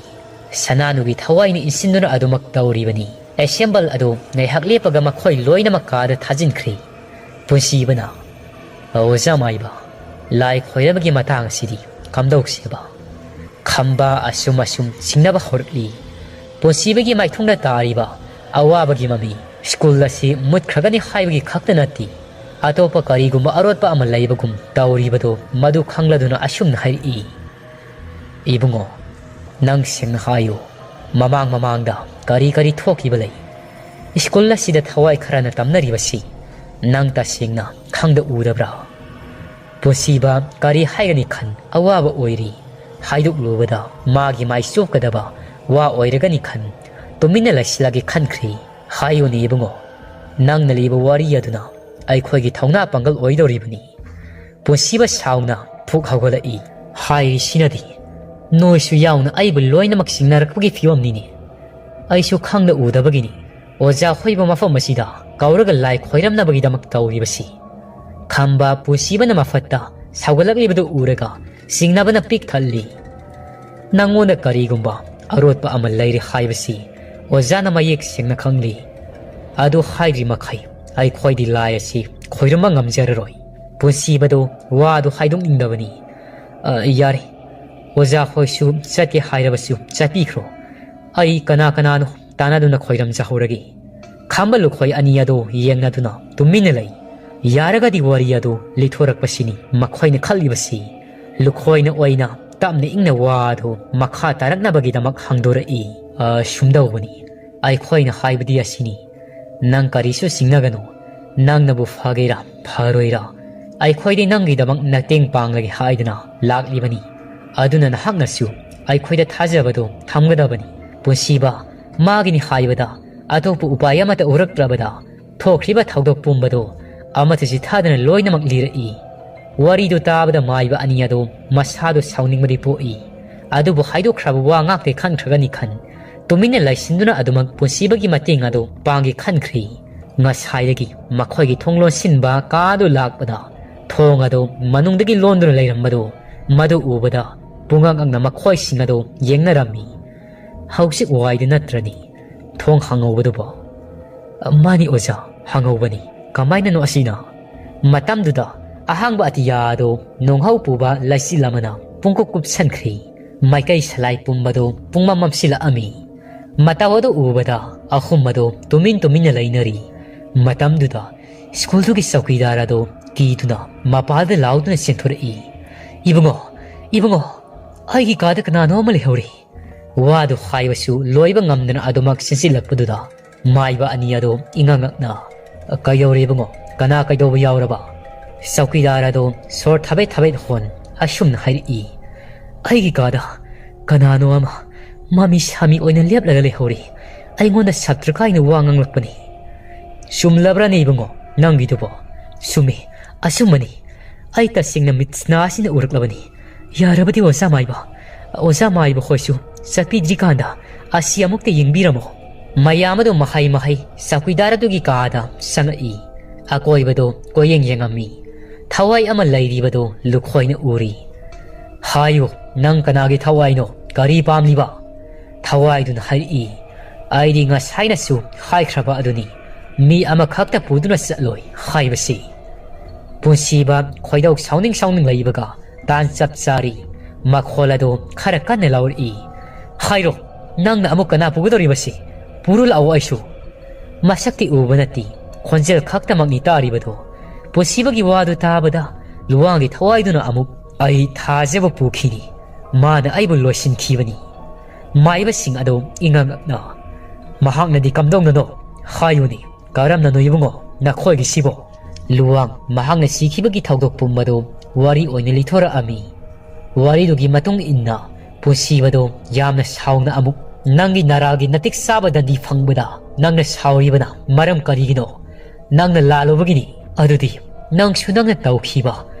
ꯁꯅꯥꯅꯨꯒꯤ ꯊꯋꯥꯏꯅ ꯏꯟꯁꯤꯟꯗꯨꯅ ꯑꯗꯨꯃꯛ ꯇꯧꯔꯤꯕꯅꯤ꯫ ꯑꯦꯁꯦꯝꯕꯜ ꯑꯗꯨ ꯉꯥꯏꯍꯥꯛ ꯂꯦꯞꯄꯒ ꯃꯈꯣꯏ ꯂꯣꯏꯅꯃꯛ ꯀꯥꯗ ꯊꯥꯖꯤꯟꯈ꯭ꯔꯦ꯫ ꯄꯨꯟꯁꯤꯕꯅ, "ꯑꯣꯖꯥ ꯃꯥꯏꯕ, ꯂꯥꯏ ꯈꯣꯏꯔꯝꯕꯒꯤ ꯃꯇꯥꯡ ꯑꯁꯤꯗꯤ ꯀꯝꯗꯧꯁꯦꯕ?" ꯈꯝꯕ ꯑꯁꯨꯝ ꯑꯁꯨꯝ ꯆꯤꯡꯅꯕ ꯍꯧꯔꯛꯂꯤ꯫ ꯄꯨꯟꯁꯤꯕꯒꯤ ꯃꯥꯏꯊꯣꯡꯗ ꯇꯥꯔꯤꯕ ꯑꯋꯥꯕꯒꯤ ꯃꯃꯤ ꯁ꯭ꯀꯨꯜ ꯑꯁꯤ ꯃꯨꯠꯈ꯭ꯔꯒꯅꯤ ꯍꯥꯏꯕꯒꯤ ꯈꯛꯇ ꯅꯠꯇꯦ, ꯑꯇꯣꯞꯄ ꯀꯔꯤꯒꯨꯝꯕ ꯑꯔꯣꯠꯄ ꯑꯃ ꯂꯩꯕꯒꯨꯝ ꯇꯧꯔꯤꯕꯗꯨ ꯃꯗꯨ ꯈꯪꯂꯗꯨꯅ ꯑꯁꯨꯝꯅ ꯍꯥꯏꯔꯛꯏ, "ꯏꯕꯨꯡꯉꯣ, ꯅꯪ ꯁꯦꯡꯅ ꯍꯥꯏꯌꯨ, ꯃꯃꯥꯡ ꯃꯃꯥꯡꯗ ꯀꯔꯤ ꯀꯔꯤ ꯊꯣꯛꯈꯤꯕ ꯂꯩ? ꯁ꯭ꯀꯨꯜ ꯑꯁꯤꯗ ꯊꯋꯥꯏ ꯈꯔꯅ ꯇꯝꯅꯔꯤꯕꯁꯤ ꯅꯪ ꯇꯁꯦꯡꯅ ꯈꯪꯗ ꯎꯗꯕ꯭ꯔꯥ?" ꯄꯨꯟꯁꯤꯕ ꯀꯔꯤ ꯍꯥꯏꯒꯅꯤ ꯈꯟ ꯑꯋꯥꯕ ꯑꯣꯏꯔꯤ꯫ ꯍꯥꯏꯗꯣꯛꯂꯨꯕꯗ ꯃꯥꯒꯤ ꯃꯥꯏ ꯆꯣꯞꯀꯗꯕ ꯋꯥ ꯑꯣꯏꯔꯒꯅꯤ ꯈꯟ ꯇꯨꯃꯤꯟꯅ ꯂꯩꯁꯤꯜꯂꯒꯦ ꯈꯟꯈ꯭ꯔꯦ꯫ "ꯍꯥꯏꯌꯨꯅꯦ ꯏꯕꯨꯡꯉꯣ, ꯅꯪꯅ ꯂꯤꯕ ꯋꯥꯔꯤ ꯑꯗꯨꯅ ꯑꯩꯈꯣꯏꯒꯤ ꯊꯧꯅꯥ ꯄꯥꯡꯒꯜ ꯑꯣꯏꯗꯧꯔꯤꯕꯅꯤ꯫" ꯄꯨꯟꯁꯤꯕ ꯁꯥꯎꯅ ꯐꯨꯛ ꯍꯧꯒꯠꯂꯛꯏ꯫ "ꯍꯥꯏꯔꯤꯁꯤꯅꯗꯤ ꯅꯣꯏꯁꯨ ꯌꯥꯎꯅ ꯑꯩꯕꯨ ꯂꯣꯏꯅꯃꯛ ꯆꯤꯡꯅꯔꯛꯄꯒꯤ ꯐꯤꯕꯝꯅꯤꯅꯦ꯫ ꯑꯩꯁꯨ ꯈꯪꯗ ꯎꯗꯕꯒꯤꯅꯤ ꯑꯣꯖꯥ ꯍꯣꯏꯕ ꯃꯐꯝ ꯑꯁꯤꯗ ꯀꯧꯔꯒ ꯂꯥꯏ ꯈꯣꯏꯔꯝꯅꯕꯒꯤꯗꯃꯛ ꯇꯧꯔꯤꯕꯁꯤ꯫" ꯈꯝꯕ ꯄꯨꯟꯁꯤꯕꯅ ꯃꯐꯠꯇ ꯁꯥꯎꯒꯠꯂꯛꯂꯤꯕꯗꯨ ꯎꯔꯒ ꯆꯤꯡꯅꯕꯅ ꯄꯤꯛ ꯊꯜꯂꯤ꯫ "ꯅꯪꯉꯣꯟꯗ ꯀꯔꯤꯒꯨꯝꯕ ꯑꯔꯣꯠꯄ ꯑꯃ ꯂꯩꯔꯦ ꯍꯥꯏꯕꯁꯤ ꯑꯣꯖꯥꯅ ꯃꯌꯦꯛ ꯁꯦꯡꯅ ꯈꯪꯂꯤ꯫ ꯑꯗꯨ ꯍꯥꯏꯔꯤ ꯃꯈꯩ ꯑꯩꯈꯣꯏꯗꯤ ꯂꯥꯏ ꯑꯁꯤ ꯈꯣꯏꯔꯝꯕ ꯉꯝꯖꯔꯔꯣꯏ꯫" ꯄꯨꯟꯁꯤꯕꯗꯨ ꯋꯥꯗꯨ ꯍꯥꯏꯗꯣꯛꯅꯤꯡꯗꯕꯅꯤ꯫ "ꯑ, ꯌꯥꯔꯦ, ꯑꯣꯖꯥ ꯍꯣꯏꯁꯨ ꯆꯠꯀꯦ ꯍꯥꯏꯔꯕꯁꯨ ꯆꯠꯄꯤꯈ꯭ꯔꯣ꯫ ꯑꯩ ꯀꯅꯥ ꯀꯅꯥꯅꯣ ꯇꯥꯟꯅꯗꯨꯅ ꯈꯣꯏꯔꯝꯖꯍꯧꯔꯒꯦ꯫" ꯈꯝꯕ ꯂꯨꯈꯣꯏ ꯑꯅꯤ ꯑꯗꯨ ꯌꯦꯡꯅꯗꯨꯅ ꯇꯨꯃꯤꯟꯅ ꯂꯩ꯫ ꯌꯥꯔꯒꯗꯤ ꯋꯥꯔꯤ ꯑꯗꯨ ꯂꯤꯊꯣꯔꯛꯄꯁꯤꯅꯤ ꯃꯈꯣꯏꯅ ꯈꯜꯂꯤꯕꯁꯤ꯫ ꯂꯨꯈꯣꯏꯅ ꯑꯣꯏꯅ ꯇꯞꯅ ꯏꯪꯅ ꯋꯥ ꯑꯗꯨ ꯃꯈꯥ ꯇꯥꯔꯛꯅꯕꯒꯤꯗꯃꯛ ꯍꯪꯗꯣꯔꯛꯏ꯫ "ꯑ, ꯁꯨꯝꯗꯧꯕꯅꯤ꯫ ꯑꯩꯈꯣꯏꯅ ꯍꯥꯏꯕꯗꯤ ꯑꯁꯤꯅꯤ, ꯅꯪ ꯀꯔꯤꯁꯨ ꯆꯤꯡꯅꯒꯅꯨ꯫ ꯅꯪꯅꯕꯨ ꯐꯒꯦꯔꯥ ꯐꯔꯣꯏꯔꯥ, ꯑꯩꯈꯣꯏꯗꯤ ꯅꯪꯒꯤꯗꯃꯛ ꯃꯇꯦꯡ ꯄꯥꯡꯂꯒꯦ ꯍꯥꯏꯗꯨꯅ ꯂꯥꯛꯂꯤꯕꯅꯤ꯫ ꯑꯗꯨꯅ ꯅꯍꯥꯛꯅꯁꯨ ꯑꯩꯈꯣꯏꯗ ꯊꯥꯖꯕꯗꯨ ꯊꯝꯒꯗꯕꯅꯤ꯫ ꯄꯨꯟꯁꯤꯕ ꯃꯥꯒꯤꯅꯤ ꯍꯥꯏꯕꯗ ꯑꯇꯣꯞꯄ ꯎꯄꯥꯏ ꯑꯃꯠꯇ ꯎꯔꯛꯇ꯭ꯔꯕꯗ ꯊꯣꯛꯈ꯭ꯔꯤꯕ ꯊꯧꯗꯣꯛ ꯄꯨꯝꯕꯗꯨ ꯑꯃꯠꯇ ꯆꯤꯊꯗꯅ ꯂꯣꯏꯅꯃꯛ ꯂꯤꯔꯛꯏ꯫ ꯋꯥꯔꯤꯗꯨ ꯇꯥꯕꯗ ꯃꯥꯏꯕ ꯑꯅꯤ ꯑꯗꯨ ꯃꯁꯥꯗꯨ ꯁꯥꯎꯅꯤꯡꯕꯗꯤ ꯄꯣꯛꯏ꯫ ꯑꯗꯨꯕꯨ ꯍꯥꯏꯗꯣꯛꯈ꯭ꯔꯕ ꯋꯥ ꯉꯥꯛꯇ ꯈꯟꯈ꯭ꯔꯒꯅꯤ ꯈꯟ, ꯇꯨꯃꯤꯟꯅ ꯂꯩꯁꯤꯟꯗꯨꯅ ꯑꯗꯨꯃꯛ ꯄꯨꯟꯁꯤꯕꯒꯤ ꯃꯇꯦꯡ ꯑꯗꯨ ꯄꯥꯡꯒꯦ ꯈꯟꯈ꯭ꯔꯤ꯫ ꯉꯁꯥꯏꯗꯒꯤ ꯃꯈꯣꯏꯒꯤ ꯊꯣꯡ ꯂꯣꯟꯁꯤꯟꯕ ꯀꯥꯗꯨ ꯂꯥꯛꯄꯗ ꯊꯣꯡ ꯑꯗꯨ ꯃꯅꯨꯡꯗꯒꯤ ꯂꯣꯟꯗꯨꯅ ꯂꯩꯔꯝꯕꯗꯨ ꯃꯗꯨ ꯎꯕꯗ ꯄꯨꯡꯉꯛ ꯉꯛꯅ ꯃꯈꯣꯏꯁꯤꯡ ꯑꯗꯨ ꯌꯦꯡꯅꯔꯝꯃꯤ꯫ "ꯍꯧꯖꯤꯛ ꯋꯥꯏꯗꯨ ꯅꯠꯇ꯭ꯔꯅꯤ ꯊꯣꯡ ꯍꯥꯡꯍꯧꯕꯗꯨꯕꯣ?" "ꯃꯥꯅꯤ ꯑꯣꯖꯥ, ꯍꯥꯡꯍꯧꯕꯅꯤ꯫ ꯀꯃꯥꯏꯅꯅꯣ ꯑꯁꯤꯅ?" ꯃꯇꯝꯗꯨꯗ ꯑꯍꯥꯡꯕ ꯑꯇꯤꯌꯥꯗꯨ ꯅꯣꯡꯍꯧ ꯄꯨꯕ ꯂꯩꯆꯤꯜ ꯑꯃꯅ ꯄꯨꯡꯀꯨꯞ ꯀꯨꯞꯁꯟꯈ꯭ꯔꯤ꯫ ꯃꯥꯏꯀꯩ ꯁꯂꯥꯏ ꯄꯨꯝꯕꯗꯨ ꯄꯨꯡꯃꯝ ꯃꯝꯁꯤꯜꯂꯛꯑꯝꯃꯤ꯫ ꯃꯇꯧ ꯑꯗꯨ ꯎꯕꯗ ꯑꯍꯨꯝ ꯑꯗꯨ ꯇꯨꯃꯤꯟ ꯇꯨꯃꯤꯟꯅ ꯂꯩꯅꯔꯤ꯫ ꯃꯇꯝꯗꯨꯗ ꯁ꯭ꯀꯨꯜꯗꯨꯒꯤ ꯆꯧꯀꯤꯗꯥꯔ ꯑꯗꯨ ꯀꯤꯗꯨꯅ ꯃꯄꯥꯗ ꯂꯥꯎꯗꯨꯅ ꯆꯦꯟꯊꯣꯔꯛꯏ꯫ "ꯏꯕꯨꯡꯉꯣ, ꯏꯕꯨꯡꯉꯣ, ꯑꯩꯒꯤ ꯀꯥꯗ ꯀꯅꯥꯅꯣ ꯑꯃ ꯂꯩꯍꯧꯔꯤ!" ꯋꯥꯗꯨ ꯍꯥꯏꯕꯁꯨ ꯂꯣꯏꯕ ꯉꯝꯗꯅ ꯑꯗꯨꯃꯛ ꯆꯦꯟꯁꯤꯜꯂꯛꯄꯗꯨꯗ ꯃꯥꯏꯕ ꯑꯅꯤ ꯑꯗꯨ ꯏꯉꯛ ꯉꯛꯅ, "ꯀꯩꯗꯧꯔꯦ ꯏꯕꯨꯡꯉꯣ? ꯀꯅꯥ ꯀꯩꯗꯧꯕ ꯌꯥꯎꯔꯕ?" ꯆꯧꯀꯤꯗꯥꯔ ꯑꯗꯨ ꯁꯣꯔ ꯊꯕꯦꯠ ꯊꯕꯦꯠ ꯍꯣꯟ ꯑꯁꯨꯝꯅ ꯍꯥꯏꯔꯛꯏ, "ꯑꯩꯒꯤ ꯀꯥꯗ ꯀꯅꯥꯅꯣ ꯑꯃ ꯃꯃꯤ ꯁꯥꯃꯤ ꯑꯣꯏꯅ ꯂꯦꯞꯂꯒ ꯂꯩꯍꯧꯔꯤ꯫ ꯑꯩꯉꯣꯟꯗ ꯁꯥꯇ꯭ꯔ ꯀꯥꯏꯅ ꯋꯥ ꯉꯥꯡꯂꯛꯄꯅꯤ꯫" "ꯆꯨꯝꯂꯕ꯭ꯔꯥꯅꯦ ꯏꯕꯨꯡꯉꯣ ꯅꯪꯒꯤꯗꯨꯕꯣ?" "ꯆꯨꯝꯃꯤ, ꯑꯆꯨꯝꯕꯅꯤ꯫ ꯑꯩ ꯇꯁꯦꯡꯅ ꯃꯤꯠꯁꯤꯅ ꯎꯔꯛꯂꯕꯅꯤ꯫ ꯌꯥꯔꯕꯗꯤ ꯑꯣꯖꯥ ꯃꯥꯏꯕ, ꯑꯣꯖꯥ ꯃꯥꯏꯕ ꯍꯣꯏꯁꯨ ꯆꯠꯄꯤꯗ꯭ꯔꯤꯀꯥꯟꯗ ꯑꯁꯤ ꯑꯃꯨꯛꯇ ꯌꯦꯡꯕꯤꯔꯝꯃꯣ꯫" ꯃꯌꯥꯝ ꯑꯗꯨ ꯃꯍꯩ ꯃꯍꯩ ꯆꯧꯀꯤꯗꯥꯔ ꯑꯗꯨꯒꯤ ꯀꯥꯗ ꯆꯪꯂꯛꯏ꯫ ꯑꯀꯣꯏꯕꯗꯨ ꯀꯣꯏꯌꯦꯡ ꯌꯦꯡꯉꯝꯃꯤ꯫ ꯊꯋꯥꯏ ꯑꯃ ꯂꯩꯔꯤꯕꯗꯨ ꯂꯨꯈꯣꯏꯅ ꯎꯔꯤ꯫ "ꯍꯥꯏꯌꯨ, ꯅꯪ ꯀꯅꯥꯒꯤ ꯊꯋꯥꯏꯅꯣ? ꯀꯔꯤ ꯄꯥꯝꯂꯤꯕ?" ꯊꯋꯥꯏꯗꯨꯅ ꯍꯥꯏꯔꯛꯏ, "ꯑꯩꯗꯤ ꯉꯁꯥꯏꯅꯁꯨ ꯍꯥꯏꯈ꯭ꯔꯕ ꯑꯗꯨꯅꯤ, ꯃꯤ ꯑꯃꯈꯛꯇ ꯄꯨꯗꯨꯅ ꯆꯠꯂꯣꯏ ꯍꯥꯏꯕꯁꯤ꯫" ꯄꯨꯟꯁꯤꯕ ꯈꯣꯏꯗꯧ ꯁꯥꯎꯅꯤꯡ ꯁꯥꯎꯅꯤꯡ ꯂꯩꯕꯒ ꯇꯥꯟ ꯆꯞ ꯆꯥꯔꯤ꯫ ꯃꯈꯣꯜ ꯑꯗꯨ ꯈꯔ ꯀꯟꯅ ꯂꯥꯎꯔꯛꯏ, "ꯍꯥꯏꯔꯣ, ꯅꯪꯅ ꯑꯃꯨꯛ ꯀꯅꯥ ꯄꯨꯒꯗꯧꯔꯤꯕꯁꯤ? ꯄꯨꯔꯨ ꯂꯥꯛꯑꯣ ꯑꯩꯁꯨ꯫" ꯃꯁꯛꯇꯤ ꯎꯕ ꯅꯠꯇꯦ, ꯈꯣꯟꯖꯦꯜ ꯈꯛꯇꯃꯛꯅꯤ ꯇꯥꯔꯤꯕꯗꯨ꯫ ꯄꯨꯟꯁꯤꯕꯒꯤ ꯋꯥꯗꯨ ꯇꯥꯕꯗ ꯂꯨꯋꯥꯡꯒꯤ ꯊꯋꯥꯏꯗꯨꯅ ꯑꯃꯨꯛ, "ꯑꯩ ꯊꯥꯖꯕ ꯄꯨꯈꯤꯅꯤ꯫ ꯃꯥꯅ ꯑꯩꯕꯨ ꯂꯣꯏꯁꯤꯟꯈꯤꯕꯅꯤ꯫" ꯃꯥꯏꯕꯁꯤꯡ ꯑꯗꯨ ꯏꯉꯛ ꯉꯛꯅ, ꯃꯍꯥꯛꯅꯗꯤ ꯀꯝꯗꯧꯅꯅꯣ? ꯍꯥꯏꯌꯨꯅꯦ, ꯀꯔꯝꯅꯅꯣ ꯏꯕꯨꯡꯉꯣ ꯅꯈꯣꯏꯒꯤꯁꯤꯕꯣ? ꯂꯨꯋꯥꯡ ꯃꯍꯥꯛꯅ ꯁꯤꯈꯤꯕꯒꯤ ꯊꯧꯗꯣꯛ ꯄꯨꯝꯕꯗꯨ ꯋꯥꯔꯤ ꯑꯣꯏꯅ ꯂꯤꯊꯣꯔꯛꯑꯝꯃꯤ꯫ ꯋꯥꯔꯤꯗꯨꯒꯤ ꯃꯇꯨꯡ ꯏꯟꯅ ꯄꯨꯟꯁꯤꯕꯗꯨ ꯌꯥꯝꯅ ꯁꯥꯎꯅ ꯑꯃꯨꯛ, "ꯅꯪꯒꯤ ꯅꯔꯥꯒꯤ ꯅꯇꯤꯛ ꯆꯥꯕ ꯗꯟꯗꯤ ꯐꯪꯕꯗ ꯅꯪꯅ ꯁꯥꯎꯔꯤꯕꯅ ꯃꯔꯝ ꯀꯔꯤꯒꯤꯅꯣ? ꯅꯪꯅ ꯂꯥꯜꯂꯨꯕꯒꯤꯅꯤ꯫ ꯑꯗꯨꯗꯤ ꯅꯪꯁꯨ ꯅꯪꯅ ꯇꯧꯈꯤꯕ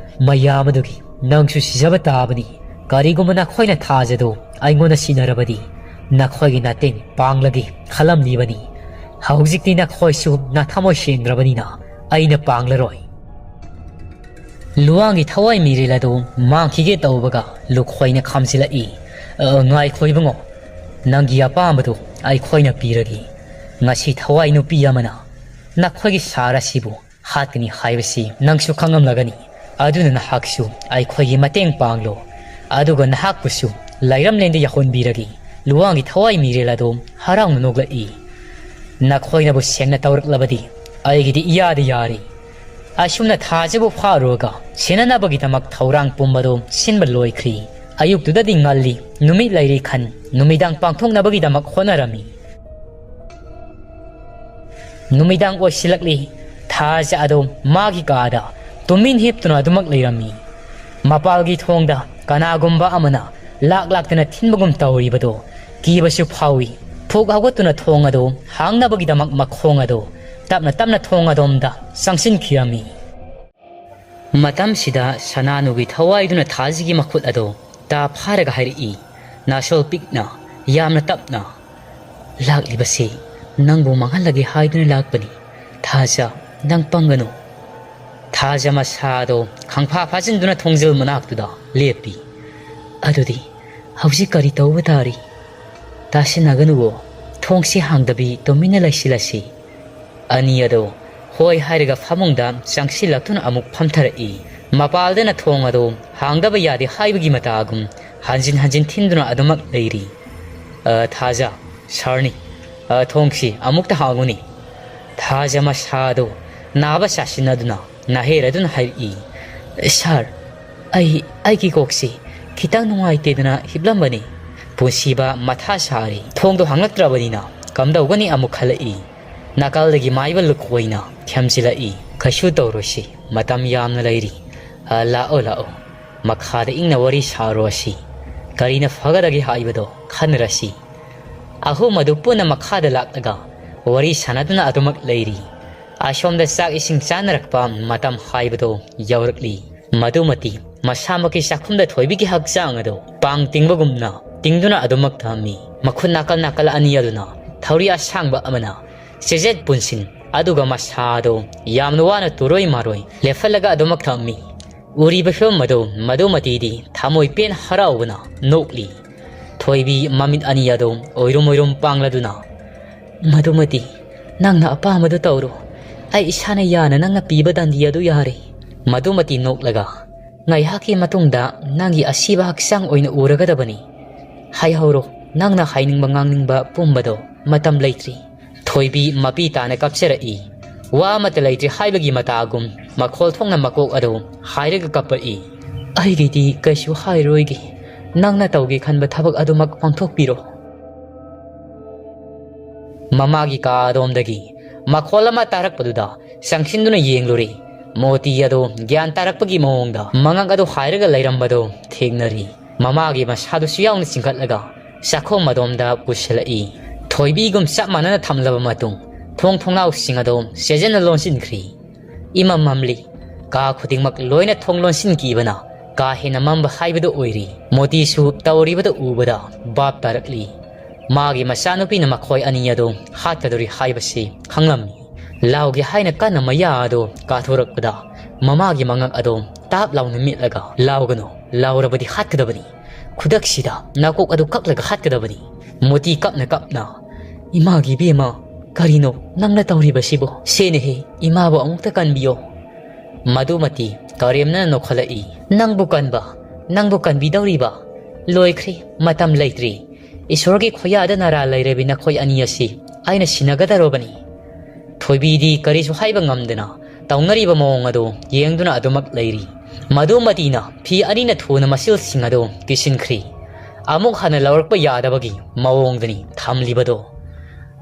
ꯃꯌꯥꯝ ꯑꯗꯨꯒꯤ ꯅꯪꯁꯨ ꯁꯤꯖꯕ ꯇꯥꯕꯅꯤ꯫ ꯀꯔꯤꯒꯨꯝꯕ ꯅꯈꯣꯏꯅ ꯊꯥꯖꯗꯨ ꯑꯩꯉꯣꯟꯗ ꯁꯤꯟꯅꯔꯕꯗꯤ ꯅꯈꯣꯏꯒꯤ ꯅꯇꯦꯡ ꯄꯥꯡꯂꯒꯦ ꯈꯜꯂꯝꯂꯤꯕꯅꯤ꯫ ꯍꯧꯖꯤꯛꯇꯤ ꯅꯈꯣꯏꯁꯨ ꯅꯊꯃꯣꯏ ꯁꯦꯡꯗ꯭ꯔꯕꯅꯤꯅ ꯑꯩꯅ ꯄꯥꯡꯂꯔꯣꯏ꯫" ꯂꯨꯋꯥꯡꯒꯤ ꯊꯋꯥꯏ ꯃꯤꯔꯦꯜ ꯑꯗꯨ ꯃꯥꯡꯈꯤꯒꯦ ꯇꯧꯕꯒ ꯂꯨꯈꯣꯏꯅ ꯈꯥꯝꯖꯤꯜꯂꯛꯏ꯫ "ꯑ, ꯉꯥꯏꯈꯣ ꯏꯕꯨꯡꯉꯣ, ꯅꯪꯒꯤ ꯑꯄꯥꯝꯕꯗꯨ ꯑꯩꯈꯣꯏꯅ ꯄꯤꯔꯒꯦ꯫ ꯉꯁꯤ ꯊꯋꯥꯏ ꯅꯨꯄꯤ ꯑꯃꯅ ꯅꯈꯣꯏꯒꯤ ꯁꯍꯔ ꯑꯁꯤꯕꯨ ꯍꯥꯠꯀꯅꯤ ꯍꯥꯏꯕꯁꯤ ꯅꯪꯁꯨ ꯈꯪꯂꯝꯂꯒꯅꯤ꯫ ꯑꯗꯨꯅ ꯅꯍꯥꯛꯁꯨ ꯑꯩꯈꯣꯏꯒꯤ ꯃꯇꯦꯡ ꯄꯥꯡꯂꯣ, ꯑꯗꯨꯒ ꯅꯍꯥꯛꯄꯨꯁꯨ ꯂꯥꯏꯔꯝꯂꯦꯟꯗ ꯌꯥꯍꯣꯟꯕꯤꯔꯒꯦ꯫" ꯂꯨꯋꯥꯡꯒꯤ ꯊꯋꯥꯏ ꯃꯤꯔꯦꯜ ꯑꯗꯨ ꯍꯔꯥꯎꯅ ꯅꯣꯛꯂꯛꯏ꯫ "ꯅꯈꯣꯏꯅꯕꯨ ꯁꯦꯡꯅ ꯇꯧꯔꯛꯂꯕꯗꯤ ꯑꯩꯒꯤꯗꯤ ꯏꯌꯥꯗ ꯌꯥꯔꯦ꯫" ꯑꯁꯨꯝꯅ ꯊꯥꯖꯕꯨ ꯐꯥꯔꯨꯔꯒ ꯁꯦꯟꯅꯅꯕꯒꯤꯗꯃꯛ ꯊꯧꯔꯥꯡ ꯄꯨꯝꯕꯗꯨ ꯁꯤꯟꯕ ꯂꯣꯏꯈ꯭ꯔꯤ꯫ ꯑꯌꯨꯛꯇꯨꯗꯗꯤ ꯉꯜꯂꯤ, ꯅꯨꯃꯤꯠ ꯂꯩꯔꯤ ꯈꯟ ꯅꯨꯃꯤꯗꯥꯡ ꯄꯥꯡꯊꯣꯛꯅꯕꯒꯤꯗꯃꯛ ꯍꯣꯠꯅꯔꯝꯃꯤ꯫ ꯅꯨꯃꯤꯗꯥꯡ ꯑꯣꯏꯁꯤꯜꯂꯛꯂꯤ꯫ ꯊꯥꯖ ꯑꯗꯨ ꯃꯥꯒꯤ ꯀꯥꯗ ꯇꯨꯃꯤꯟ ꯍꯤꯞꯇꯨꯅ ꯑꯗꯨꯃꯛ ꯂꯩꯔꯝꯃꯤ꯫ ꯃꯄꯥꯜꯒꯤ ꯊꯣꯡꯗ ꯀꯅꯥꯒꯨꯝꯕ ꯑꯃꯅ ꯂꯥꯛ ꯂꯥꯛꯇꯅ ꯊꯤꯟꯕꯒꯨꯝ ꯇꯧꯔꯤꯕꯗꯨ ꯀꯤꯕꯁꯨ ꯐꯥꯎꯏ꯫ ꯐꯨꯛ ꯍꯧꯒꯠꯇꯨꯅ ꯊꯣꯡ ꯑꯗꯨ ꯍꯥꯡꯅꯕꯒꯤꯗꯃꯛ ꯃꯈꯣꯡ ꯑꯗꯨ ꯇꯞꯅ ꯇꯞꯅ ꯊꯣꯡ ꯑꯗꯣꯝꯗ ꯆꯪꯁꯤꯟꯈꯤꯔꯝꯃꯤ꯫ ꯃꯇꯝꯁꯤꯗ ꯁꯅꯥꯅꯨꯒꯤ ꯊꯋꯥꯏꯗꯨꯅ ꯊꯥꯖꯒꯤ ꯃꯈꯨꯠ ꯑꯗꯨ ꯇꯥ ꯐꯥꯔꯒ ꯍꯥꯏꯔꯛꯏ, ꯅꯥꯁꯣꯜ ꯄꯤꯛꯅ, ꯌꯥꯝꯅ ꯇꯞꯅ, "ꯂꯥꯛꯂꯤꯕꯁꯤ ꯅꯪꯕꯨ ꯃꯥꯡꯍꯜꯂꯒꯦ ꯍꯥꯏꯗꯨꯅ ꯂꯥꯛꯄꯅꯤ꯫ ꯊꯥꯖ, ꯅꯪ ꯄꯪꯒꯅꯨ꯫" ꯊꯥꯖ ꯃꯁꯥꯗꯣ ꯈꯪꯐꯥ ꯐꯥꯖꯤꯟꯗꯨꯅ ꯊꯣꯡꯖꯤꯜ ꯃꯅꯥꯛꯇꯨꯗ ꯂꯦꯞꯄꯤ꯫ "ꯑꯗꯨꯗꯤ ꯍꯧꯖꯤꯛ ꯀꯔꯤ ꯇꯧꯕ ꯇꯥꯔꯤ?" "ꯇꯥꯁꯤꯟꯅꯒꯅꯨꯋꯣ, ꯊꯣꯡꯁꯤ ꯍꯥꯡꯗꯕꯤ ꯇꯨꯃꯤꯟꯅ ꯂꯩꯁꯤꯜꯂꯁꯤ꯫" ꯑꯅꯤ ꯑꯗꯣ ꯍꯣꯏ ꯍꯥꯏꯔꯒ ꯐꯃꯨꯡꯗ ꯆꯪꯁꯤꯜꯂꯛꯇꯨꯅ ꯑꯃꯨꯛ ꯐꯝꯊꯔꯛꯏ꯫ ꯃꯄꯥꯜꯗꯅ ꯊꯣꯡ ꯑꯗꯣ ꯍꯥꯡꯗꯕ ꯌꯥꯗꯦ ꯍꯥꯏꯕꯒꯤ ꯃꯇꯥꯒꯨꯝ ꯍꯟꯖꯤꯟ ꯍꯟꯖꯤꯟ ꯊꯤꯟꯗꯨꯅ ꯑꯗꯨꯃꯛ ꯂꯩꯔꯤ꯫ "ꯑ, ꯊꯥꯖ, ꯁꯥꯔꯅꯤ꯫ ꯑ, ꯊꯣꯡꯁꯤ ꯑꯃꯨꯛꯇ ꯍꯥꯡꯉꯨꯅꯦ꯫" ꯊꯥꯖ ꯃꯁꯥꯗꯣ ꯅꯥꯕ ꯁꯥꯁꯤꯟꯅꯗꯨꯅ ꯅꯥꯍꯦꯔꯗꯨꯅ ꯍꯥꯏꯔꯛꯏ, "ꯁꯥꯔ, ꯑꯩ, ꯑꯩꯒꯤ ꯀꯣꯛꯁꯤ ꯈꯤꯇꯪ ꯅꯨꯡꯉꯥꯏꯇꯦꯗꯅ ꯍꯤꯞꯂꯝꯕꯅꯤ꯫ ꯄꯨꯟꯁꯤꯕ ꯃꯊꯥ ꯁꯥꯔꯤ꯫ ꯊꯣꯡꯗꯣ ꯍꯥꯡꯂꯛꯇ꯭ꯔꯕꯅꯤꯅ ꯀꯝꯗꯧꯒꯅꯤ ꯑꯃꯨꯛ ꯈꯜꯂꯛꯏ꯫ ꯅꯥꯀꯜꯗꯒꯤ ꯃꯥꯏꯕ ꯂꯨꯀꯣꯏꯅ ꯊꯦꯝꯖꯤꯜꯂꯛꯏ꯫ "ꯀꯩꯁꯨ ꯇꯧꯔꯣꯏꯁꯤ, ꯃꯇꯝ ꯌꯥꯝꯅ ꯂꯩꯔꯤ꯫ ꯑ, ꯂꯥꯛꯑꯣ, ꯂꯥꯛꯑꯣ, ꯃꯈꯥꯗ ꯏꯪꯅ ꯋꯥꯔꯤ ꯁꯥꯔꯨꯔꯁꯤ꯫ ꯀꯔꯤꯅ ꯐꯒꯗꯒꯦ ꯍꯥꯏꯕꯗꯣ ꯈꯟꯅꯔꯁꯤ"꯫ ꯑꯍꯨꯝ ꯑꯗꯨ ꯄꯨꯟꯅ ꯃꯈꯥꯗ ꯂꯥꯛꯂꯒ ꯋꯥꯔꯤ ꯁꯥꯟꯅꯗꯨꯅ ꯑꯗꯨꯃꯛ ꯂꯩꯔꯤ꯫ ꯑꯁꯣꯝꯗ ꯆꯥꯛ ꯏꯁꯤꯡ ꯆꯥꯅꯔꯛꯄ ꯃꯇꯝ ꯍꯥꯏꯕꯗꯣ ꯌꯧꯔꯛꯂꯤ꯫ ꯃꯗꯨꯃꯇꯤ ꯃꯁꯥꯃꯛꯀꯤ ꯆꯥꯛꯈꯨꯝꯗ ꯊꯣꯏꯕꯤꯒꯤ ꯍꯛꯆꯥꯡ ꯑꯗꯨ ꯄꯥꯡ ꯇꯤꯡꯕꯒꯨꯝꯅ ꯇꯤꯡꯗꯨꯅ ꯑꯗꯨꯃꯛ ꯊꯝꯃꯤ꯫ ꯃꯈꯨꯠ ꯅꯥꯀꯜ ꯅꯥꯀꯜ ꯑꯅꯤ ꯑꯗꯨꯅ ꯊꯧꯔꯤ ꯑꯁꯥꯡꯕ ꯑꯃꯅ ꯆꯦꯖꯦꯠ ꯄꯨꯟꯁꯤꯟ, ꯑꯗꯨꯒ ꯃꯁꯥ ꯑꯗꯨ ꯌꯥꯝꯅ ꯋꯥꯅ ꯇꯨꯔꯣꯏ ꯃꯥꯔꯣꯏ ꯂꯦꯞꯍꯜꯂꯒ ꯑꯗꯨꯃꯛ ꯊꯝꯃꯤ꯫ ꯎꯔꯤꯕ ꯐꯤꯕꯝ ꯑꯗꯨ ꯃꯗꯨꯃꯇꯤꯗꯤ ꯊꯃꯣꯏ ꯄꯦꯟ ꯍꯔꯥꯎꯕꯅ ꯅꯣꯛꯂꯤ꯫ ꯊꯣꯏꯕꯤ ꯃꯃꯤꯠ ꯑꯅꯤ ꯑꯗꯨ ꯑꯣꯏꯔꯨꯝ ꯑꯣꯏꯔꯨꯝ ꯄꯥꯡꯂꯗꯨꯅ, "ꯃꯗꯨꯃꯗꯤ ꯅꯪꯅ ꯑꯄꯥꯝꯕꯗꯨ ꯇꯧꯔꯣ꯫ ꯑꯩ ꯏꯁꯥꯅ ꯌꯥꯅ ꯅꯪꯅ ꯄꯤꯕ ꯗꯟꯗꯤ ꯑꯗꯨ ꯌꯥꯔꯦ"꯫ ꯃꯗꯨꯃꯇꯤ ꯅꯣꯛꯂꯒ, "ꯉꯥꯏꯍꯥꯛꯀꯤ ꯃꯇꯨꯡꯗ ꯅꯪꯒꯤ ꯑꯁꯤꯕ ꯍꯛꯆꯥꯡ ꯑꯣꯏꯅ ꯎꯔꯒꯗꯕꯅꯤ꯫ ꯍꯥꯏꯍꯧꯔꯣ, ꯅꯪꯅ ꯍꯥꯏꯅꯤꯡꯕ ꯉꯥꯡꯅꯤꯡꯕ ꯄꯨꯝꯕꯗꯣ, ꯃꯇꯝ ꯂꯩꯇ꯭ꯔꯤ"꯫ ꯊꯣꯏꯕꯤ ꯃꯄꯤ ꯇꯥꯅ ꯀꯞꯆꯔꯛꯏ꯫ ꯋꯥ ꯑꯃꯠꯇ ꯂꯩꯇ꯭ꯔꯤ ꯍꯥꯏꯕꯒꯤ ꯃꯇꯥꯒꯨꯝ ꯃꯈꯣꯜ ꯊꯣꯛꯅ ꯃꯀꯣꯛ ꯑꯗꯨ ꯍꯥꯏꯔꯒ ꯀꯞꯄꯛꯏ꯫ "ꯑꯩꯒꯤꯗꯤ ꯀꯩꯁꯨ ꯍꯥꯏꯔꯣꯏꯒꯦ꯫ ꯅꯪꯅ ꯇꯧꯒꯦ ꯈꯟꯕ ꯊꯕꯛ ꯑꯗꯨꯃꯛ ꯄꯥꯡꯊꯣꯛꯄꯤꯔꯣ"꯫ ꯃꯃꯥꯒꯤ ꯀꯥ ꯑꯗꯣꯝꯗꯒꯤ ꯃꯈꯣꯜ ꯑꯃ ꯇꯥꯔꯛꯄꯗꯨꯗ ꯆꯪꯁꯤꯟꯗꯨꯅ ꯌꯦꯡꯂꯨꯔꯦ꯫ ꯃꯣꯇꯤ ꯑꯗꯨ ꯒ꯭ꯌꯥꯟ ꯇꯥꯔꯛꯄꯒꯤ ꯃꯑꯣꯡꯗ ꯃꯉꯛ ꯑꯗꯨ ꯍꯥꯏꯔꯒ ꯂꯩꯔꯝꯕꯗꯨ ꯊꯦꯡꯅꯔꯤ꯫ ꯃꯃꯥꯒꯤ ꯃꯁꯥꯗꯨꯁꯨ ꯌꯥꯎꯅ ꯆꯤꯡꯈꯠꯂꯒ ꯆꯥꯛꯈꯨꯝ ꯑꯗꯣꯝꯗ ꯄꯨꯁꯤꯜꯂꯛꯏ꯫ ꯊꯣꯏꯕꯤꯒꯨꯝ ꯆꯞ ꯃꯥꯟꯅꯅ ꯊꯝꯂꯕ ꯃꯇꯨꯡ ꯊꯣꯡ ꯊꯣꯡꯅꯥꯎꯁꯤꯡ ꯑꯗꯨ ꯆꯦꯖꯟꯅ ꯂꯣꯟꯁꯤꯟꯈ꯭ꯔꯤ꯫ ꯏꯃꯝ ꯃꯝꯂꯤ꯫ ꯀꯥ ꯈꯨꯗꯤꯡꯃꯛ ꯂꯣꯏꯅ ꯊꯣꯡ ꯂꯣꯟꯁꯤꯟꯈꯤꯕꯅ ꯀꯥ ꯍꯦꯟꯅ ꯃꯝꯕ ꯍꯥꯏꯕꯗꯨ ꯑꯣꯏꯔꯤ꯫ ꯃꯣꯇꯤꯁꯨ ꯇꯧꯔꯤꯕꯗꯨ ꯎꯕꯗ ꯚꯥꯞ ꯇꯥꯔꯛꯂꯤ꯫ ꯃꯥꯒꯤ ꯃꯆꯥꯅꯨꯄꯤꯅ ꯃꯈꯣꯏ ꯑꯅꯤ ꯑꯗꯨ ꯍꯥꯠꯀꯗꯧꯔꯤ ꯍꯥꯏꯕꯁꯤ ꯈꯪꯂꯝꯃꯤ꯫ ꯂꯥꯎꯒꯦ ꯍꯥꯏꯅ ꯀꯟꯅ ꯃꯌꯥ ꯑꯗꯨ ꯀꯥꯊꯣꯔꯛꯄꯗ ꯃꯃꯥꯒꯤ ꯃꯉꯛ ꯑꯗꯨ ꯇꯥꯞ ꯂꯥꯎꯅ ꯃꯤꯠꯂꯒ, "ꯂꯥꯎꯒꯅꯨ, ꯂꯥꯎꯔꯕꯗꯤ ꯍꯥꯠꯀꯗꯕꯅꯤ꯫ ꯈꯨꯗꯛꯁꯤꯗ ꯅꯥꯀꯣꯛ ꯑꯗꯨ ꯀꯛꯂꯒ ꯍꯥꯠꯀꯗꯕꯅꯤ"꯫ ꯃꯣꯇꯤ ꯀꯞꯅ ꯀꯞꯅ, "ꯏꯃꯥꯒꯤ ꯏꯕꯦꯝꯃ, ꯀꯔꯤꯅꯣ ꯅꯪꯅ ꯇꯧꯔꯤꯕꯁꯤꯕꯣ? ꯁꯦꯅꯦꯍꯦ, ꯏꯃꯥꯕꯨ ꯑꯃꯨꯛꯇ ꯀꯟꯕꯤꯌꯣ"꯫ ꯃꯗꯨꯃꯇꯤ ꯀꯔꯦꯝꯅ ꯅꯣꯛꯈꯠꯂꯛꯏ꯫ "ꯅꯪꯕꯨ ꯀꯟꯕ? ꯅꯪꯕꯨ ꯀꯟꯕꯤꯗꯧꯔꯤꯕ? ꯂꯣꯏꯈ꯭ꯔꯦ, ꯃꯇꯝ ꯂꯩꯇ꯭ꯔꯦ꯫ ꯏꯁꯣꯔꯒꯤ ꯈꯨꯌꯥꯗ ꯅꯔꯥ ꯂꯩꯔꯕꯤ ꯅꯈꯣꯏ ꯑꯅꯤ ꯑꯁꯤ ꯑꯩꯅ ꯁꯤꯟꯅꯒꯗꯧꯔꯕꯅꯤ"꯫ ꯊꯣꯏꯕꯤꯗꯤ ꯀꯔꯤꯁꯨ ꯍꯥꯏꯕ ꯉꯝꯗꯅ ꯇꯧꯅꯔꯤꯕ ꯃꯑꯣꯡ ꯑꯗꯨ ꯌꯦꯡꯗꯨꯅ ꯑꯗꯨꯃꯛ ꯂꯩꯔꯤ꯫ ꯃꯗꯨꯃꯇꯤꯅ ꯐꯤ ꯑꯅꯤꯅ ꯊꯨꯅ ꯃꯆꯤꯜꯁꯤꯡ ꯑꯗꯨ ꯀꯤꯁꯤꯟꯈ꯭ꯔꯤ꯫ ꯑꯃꯨꯛ ꯍꯟꯅ ꯂꯧꯔꯛꯄ ꯌꯥꯗꯕꯒꯤ ꯃꯑꯣꯡꯗꯅꯤ ꯊꯝꯂꯤꯕꯗꯣ꯫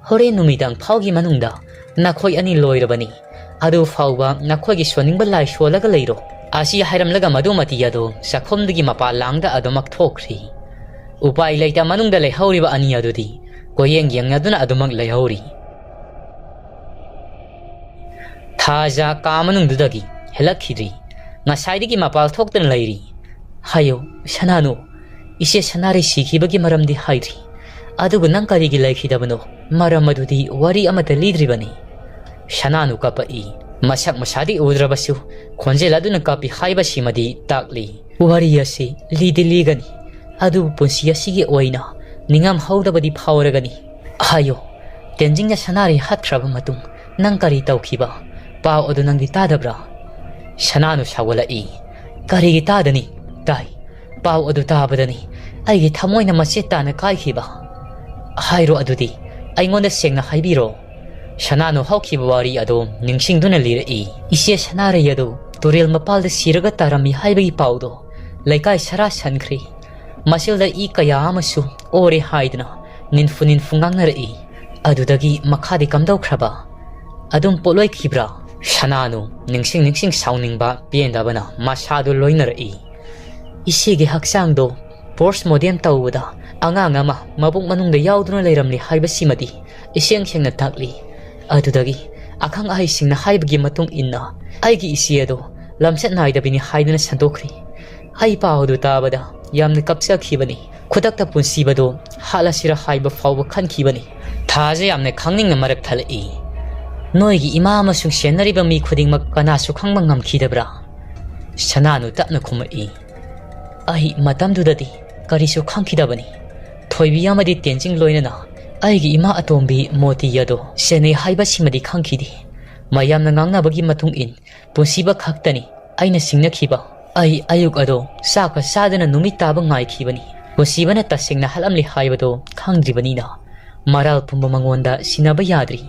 ꯍꯣꯔꯦꯟ ꯅꯨꯃꯤꯗꯥꯡ ꯐꯥꯎꯒꯤ ꯃꯅꯨꯡꯗ ꯅꯈꯣꯏ ꯑꯅꯤ ꯂꯣꯏꯔꯕꯅꯤ꯫ ꯑꯗꯨ ꯐꯥꯎꯕ ꯅꯈꯣꯏꯒꯤ ꯁꯣꯟꯅꯤꯡꯕ ꯂꯥꯏ ꯁꯣꯜꯂꯒ ꯂꯩꯔꯣ꯫ ꯑꯁꯤ ꯍꯥꯏꯔꯝꯂꯒ ꯃꯗꯨꯃꯇꯤ ꯑꯗꯨ ꯆꯥꯛꯈꯨꯝꯗꯒꯤ ꯃꯄꯥꯟ ꯂꯥꯡꯗ ꯑꯗꯨꯃꯛ ꯊꯣꯛꯈ꯭ꯔꯤ꯫ ꯎꯄꯥꯏ ꯂꯩꯇ ꯃꯅꯨꯡꯗ ꯂꯩꯍꯧꯔꯤꯕ ꯑꯅꯤ ꯑꯗꯨꯗꯤ ꯀꯣꯌꯦꯡ ꯌꯦꯡꯅꯗꯨꯅ ꯑꯗꯨꯃꯛ ꯂꯩꯍꯧꯔꯤ꯫ ꯊꯥꯖ ꯀꯥ ꯃꯅꯨꯡꯗꯨꯗꯒꯤ ꯍꯦꯜꯂꯛꯈꯤꯗ꯭ꯔꯤ꯫ ꯉꯁꯥꯏꯗꯒꯤ ꯃꯄꯥꯜ ꯊꯣꯛꯇꯅ ꯂꯩꯔꯤ꯫ ꯍꯥꯏꯌꯣ, ꯁꯅꯥꯅꯨ, ꯏꯆꯦ ꯁꯅꯥꯔꯩ ꯁꯤꯈꯤꯕꯒꯤ ꯃꯔꯝꯗꯤ ꯍꯥꯏꯗ꯭ꯔꯤ꯫ ꯑꯗꯨꯕꯨ ꯅꯪ ꯀꯔꯤꯒꯤ ꯂꯩꯈꯤꯗꯕꯅꯣ? ꯃꯔꯝ ꯑꯗꯨꯗꯤ ꯋꯥꯔꯤ ꯑꯃꯠꯇ ꯂꯤꯗ꯭ꯔꯤꯕꯅꯤ꯫ ꯁꯅꯥꯅꯨ ꯀꯞꯄꯛꯏ꯫ ꯃꯁꯛ ꯃꯁꯥꯗꯤ ꯎꯗ꯭ꯔꯕꯁꯨ ꯈꯣꯟꯖꯦꯜ ꯑꯗꯨꯅ ꯀꯞꯄꯤ ꯍꯥꯏꯕꯁꯤꯃꯗꯤ ꯇꯥꯛꯂꯤ꯫ ꯋꯥꯔꯤ ꯑꯁꯤ ꯂꯤꯗꯤ ꯂꯤꯒꯅꯤ, ꯑꯗꯨꯕꯨ ꯄꯨꯟꯁꯤ ꯑꯁꯤꯒꯤ ꯑꯣꯏꯅ ꯅꯤꯡꯉꯝꯍꯧꯗꯕꯗꯤ ꯐꯥꯎꯔꯒꯅꯤ꯫ ꯍꯥꯏꯌꯣ, ꯇꯦꯟꯖꯤꯡꯅ ꯁꯅꯥꯔꯩ ꯍꯥꯠꯈ꯭ꯔꯕ ꯃꯇꯨꯡ ꯅꯪ ꯀꯔꯤ ꯇꯧꯈꯤꯕ? ꯄꯥꯎ ꯑꯗꯨ ꯅꯪꯗꯤ ꯇꯥꯗꯕ꯭ꯔꯥ? ꯁꯅꯥꯅꯨ ꯁꯥꯎꯒꯠꯂꯛꯏ꯫ ꯀꯔꯤꯒꯤ ꯇꯥꯗꯅꯤ? ꯇꯥꯏ꯫ ꯄꯥꯎ ꯑꯗꯨ ꯇꯥꯕꯗꯅꯤ ꯑꯩꯒꯤ ꯊꯃꯣꯏꯅ ꯃꯆꯦꯠ ꯇꯥꯅ ꯀꯥꯏꯈꯤꯕ꯫ ꯍꯥꯏꯔꯣ ꯑꯗꯨꯗꯤ, ꯑꯩꯉꯣꯟꯗ ꯁꯦꯡꯅ ꯍꯥꯏꯕꯤꯔꯣ꯫ ꯁꯅꯥꯅꯨ ꯍꯧꯈꯤꯕ ꯋꯥꯔꯤ ꯑꯗꯨ ꯅꯤꯡꯁꯤꯡꯗꯨꯅ ꯂꯤꯔꯛꯏ꯫ ꯏꯆꯦ ꯁꯅꯥꯔꯩ ꯑꯗꯨ ꯇꯨꯔꯦꯜ ꯃꯄꯥꯜꯗ ꯁꯤꯔꯒ ꯇꯥꯔꯝꯃꯤ ꯍꯥꯏꯕꯒꯤ ꯄꯥꯎꯗꯣ ꯂꯩꯀꯥꯏ ꯁꯔꯥ ꯁꯟꯈ꯭ꯔꯦ꯫ ꯃꯁꯤꯗ ꯏ ꯀꯌꯥ ꯑꯃꯁꯨ ꯑꯣꯔꯦ ꯍꯥꯏꯗꯨꯅ ꯅꯤꯟꯐꯨ ꯅꯤꯟꯐꯨ ꯉꯥꯡꯅꯔꯛꯏ꯫ ꯑꯗꯨꯗꯒꯤ ꯃꯈꯥꯗꯤ ꯀꯝꯗꯧꯈ꯭ꯔꯕ? ꯑꯗꯨꯝ ꯄꯣꯠꯂꯣꯏꯈꯤꯕ꯭ꯔꯥ? ꯁꯅꯥꯅꯨ ꯅꯤꯡꯁꯤꯡ ꯅꯤꯡꯁꯤꯡ ꯁꯥꯎꯅꯤꯡꯕ ꯄꯦꯟꯗꯕꯅ ꯃꯁꯥꯗꯨ ꯂꯣꯏꯅꯔꯛꯏ꯫ ꯏꯆꯦꯒꯤ ꯍꯛꯆꯥꯡꯗꯣ ꯄꯣꯁ ꯃꯣꯗꯦꯝ ꯇꯧꯕꯗ ꯑꯉꯥꯡ ꯑꯃ ꯃꯕꯨꯛ ꯃꯅꯨꯡꯗ ꯌꯥꯎꯗꯨꯅ ꯂꯩꯔꯝꯂꯦ ꯍꯥꯏꯕꯁꯤꯃꯗꯤ ꯏꯁꯦꯡ ꯁꯦꯡꯅ ꯇꯥꯛꯂꯤ꯫ ꯑꯗꯨꯗꯒꯤ ꯑꯈꯪ ꯑꯍꯩꯁꯤꯡꯅ ꯍꯥꯏꯕꯒꯤ ꯃꯇꯨꯡ ꯏꯟꯅ ꯑꯩꯒꯤ ꯏꯆꯦ ꯑꯗꯣ ꯂꯝꯆꯠ ꯅꯥꯏꯗꯕꯤꯅꯤ ꯍꯥꯏꯗꯨꯅ ꯁꯟꯗꯣꯛꯈ꯭ꯔꯦ꯫ ꯑꯩ ꯄꯥꯎ ꯑꯗꯨ ꯇꯥꯕꯗ ꯌꯥꯝꯅ ꯀꯞꯆꯈꯤꯕꯅꯤ꯫ ꯈꯨꯗꯛꯇ ꯄꯨꯟꯁꯤꯕꯗꯣ ꯍꯥꯠꯂꯁꯤꯔ ꯍꯥꯏꯕ ꯐꯥꯎꯕ ꯈꯟꯈꯤꯕꯅꯤ꯫ ꯊꯥꯖ ꯌꯥꯝꯅ ꯈꯪꯅꯤꯡꯅ ꯃꯔꯛ ꯊꯠꯂꯛꯏ꯫ ꯅꯣꯏꯒꯤ ꯏꯃꯥ ꯑꯃꯁꯨꯡ ꯁꯦꯟꯅꯔꯤꯕ ꯃꯤ ꯈꯨꯗꯤꯡꯃꯛ ꯀꯅꯥꯁꯨ ꯈꯪꯕ ꯉꯝꯈꯤꯗꯕ꯭ꯔꯥ? ꯁꯅꯥꯅꯨ ꯇꯞꯅ ꯈꯨꯝꯃꯛꯏ꯫ ꯑꯩ ꯃꯇꯝꯗꯨꯗꯗꯤ ꯀꯔꯤꯁꯨ ꯈꯪꯈꯤꯗꯕꯅꯤ꯫ ꯊꯣꯏꯕꯤ ꯑꯃꯗꯤ ꯇꯦꯟꯖꯤꯡ ꯂꯣꯏꯅꯅ ꯑꯩꯒꯤ ꯏꯃꯥ ꯑꯇꯣꯝꯕꯤ ꯃꯣꯇꯤ ꯑꯗꯣ ꯁꯦꯟꯅꯩ ꯍꯥꯏꯕꯁꯤꯃꯗꯤ ꯈꯪꯈꯤꯗꯦ꯫ ꯃꯌꯥꯝꯅ ꯉꯥꯡꯅꯕꯒꯤ ꯃꯇꯨꯡ ꯏꯟ ꯄꯨꯟꯁꯤꯕ ꯈꯛꯇꯅꯤ ꯑꯩꯅ ꯁꯤꯡꯅꯈꯤꯕ꯫ ꯑꯩ ꯑꯌꯨꯛ ꯑꯗꯣ ꯆꯥꯛꯀ ꯆꯥꯗꯅ ꯅꯨꯃꯤꯠ ꯇꯥꯕ ꯉꯥꯏꯈꯤꯕꯅꯤ꯫ ꯄꯨꯟꯁꯤꯕꯅ ꯇꯁꯦꯡꯅ ꯍꯥꯠꯂꯝꯂꯦ ꯍꯥꯏꯕꯗꯣ ꯈꯪꯗ꯭ꯔꯤꯕꯅꯤꯅ ꯃꯔꯥꯜ ꯄꯨꯝꯕ ꯃꯉꯣꯟꯗ ꯁꯤꯟꯅꯕ ꯌꯥꯗ꯭ꯔꯤ꯫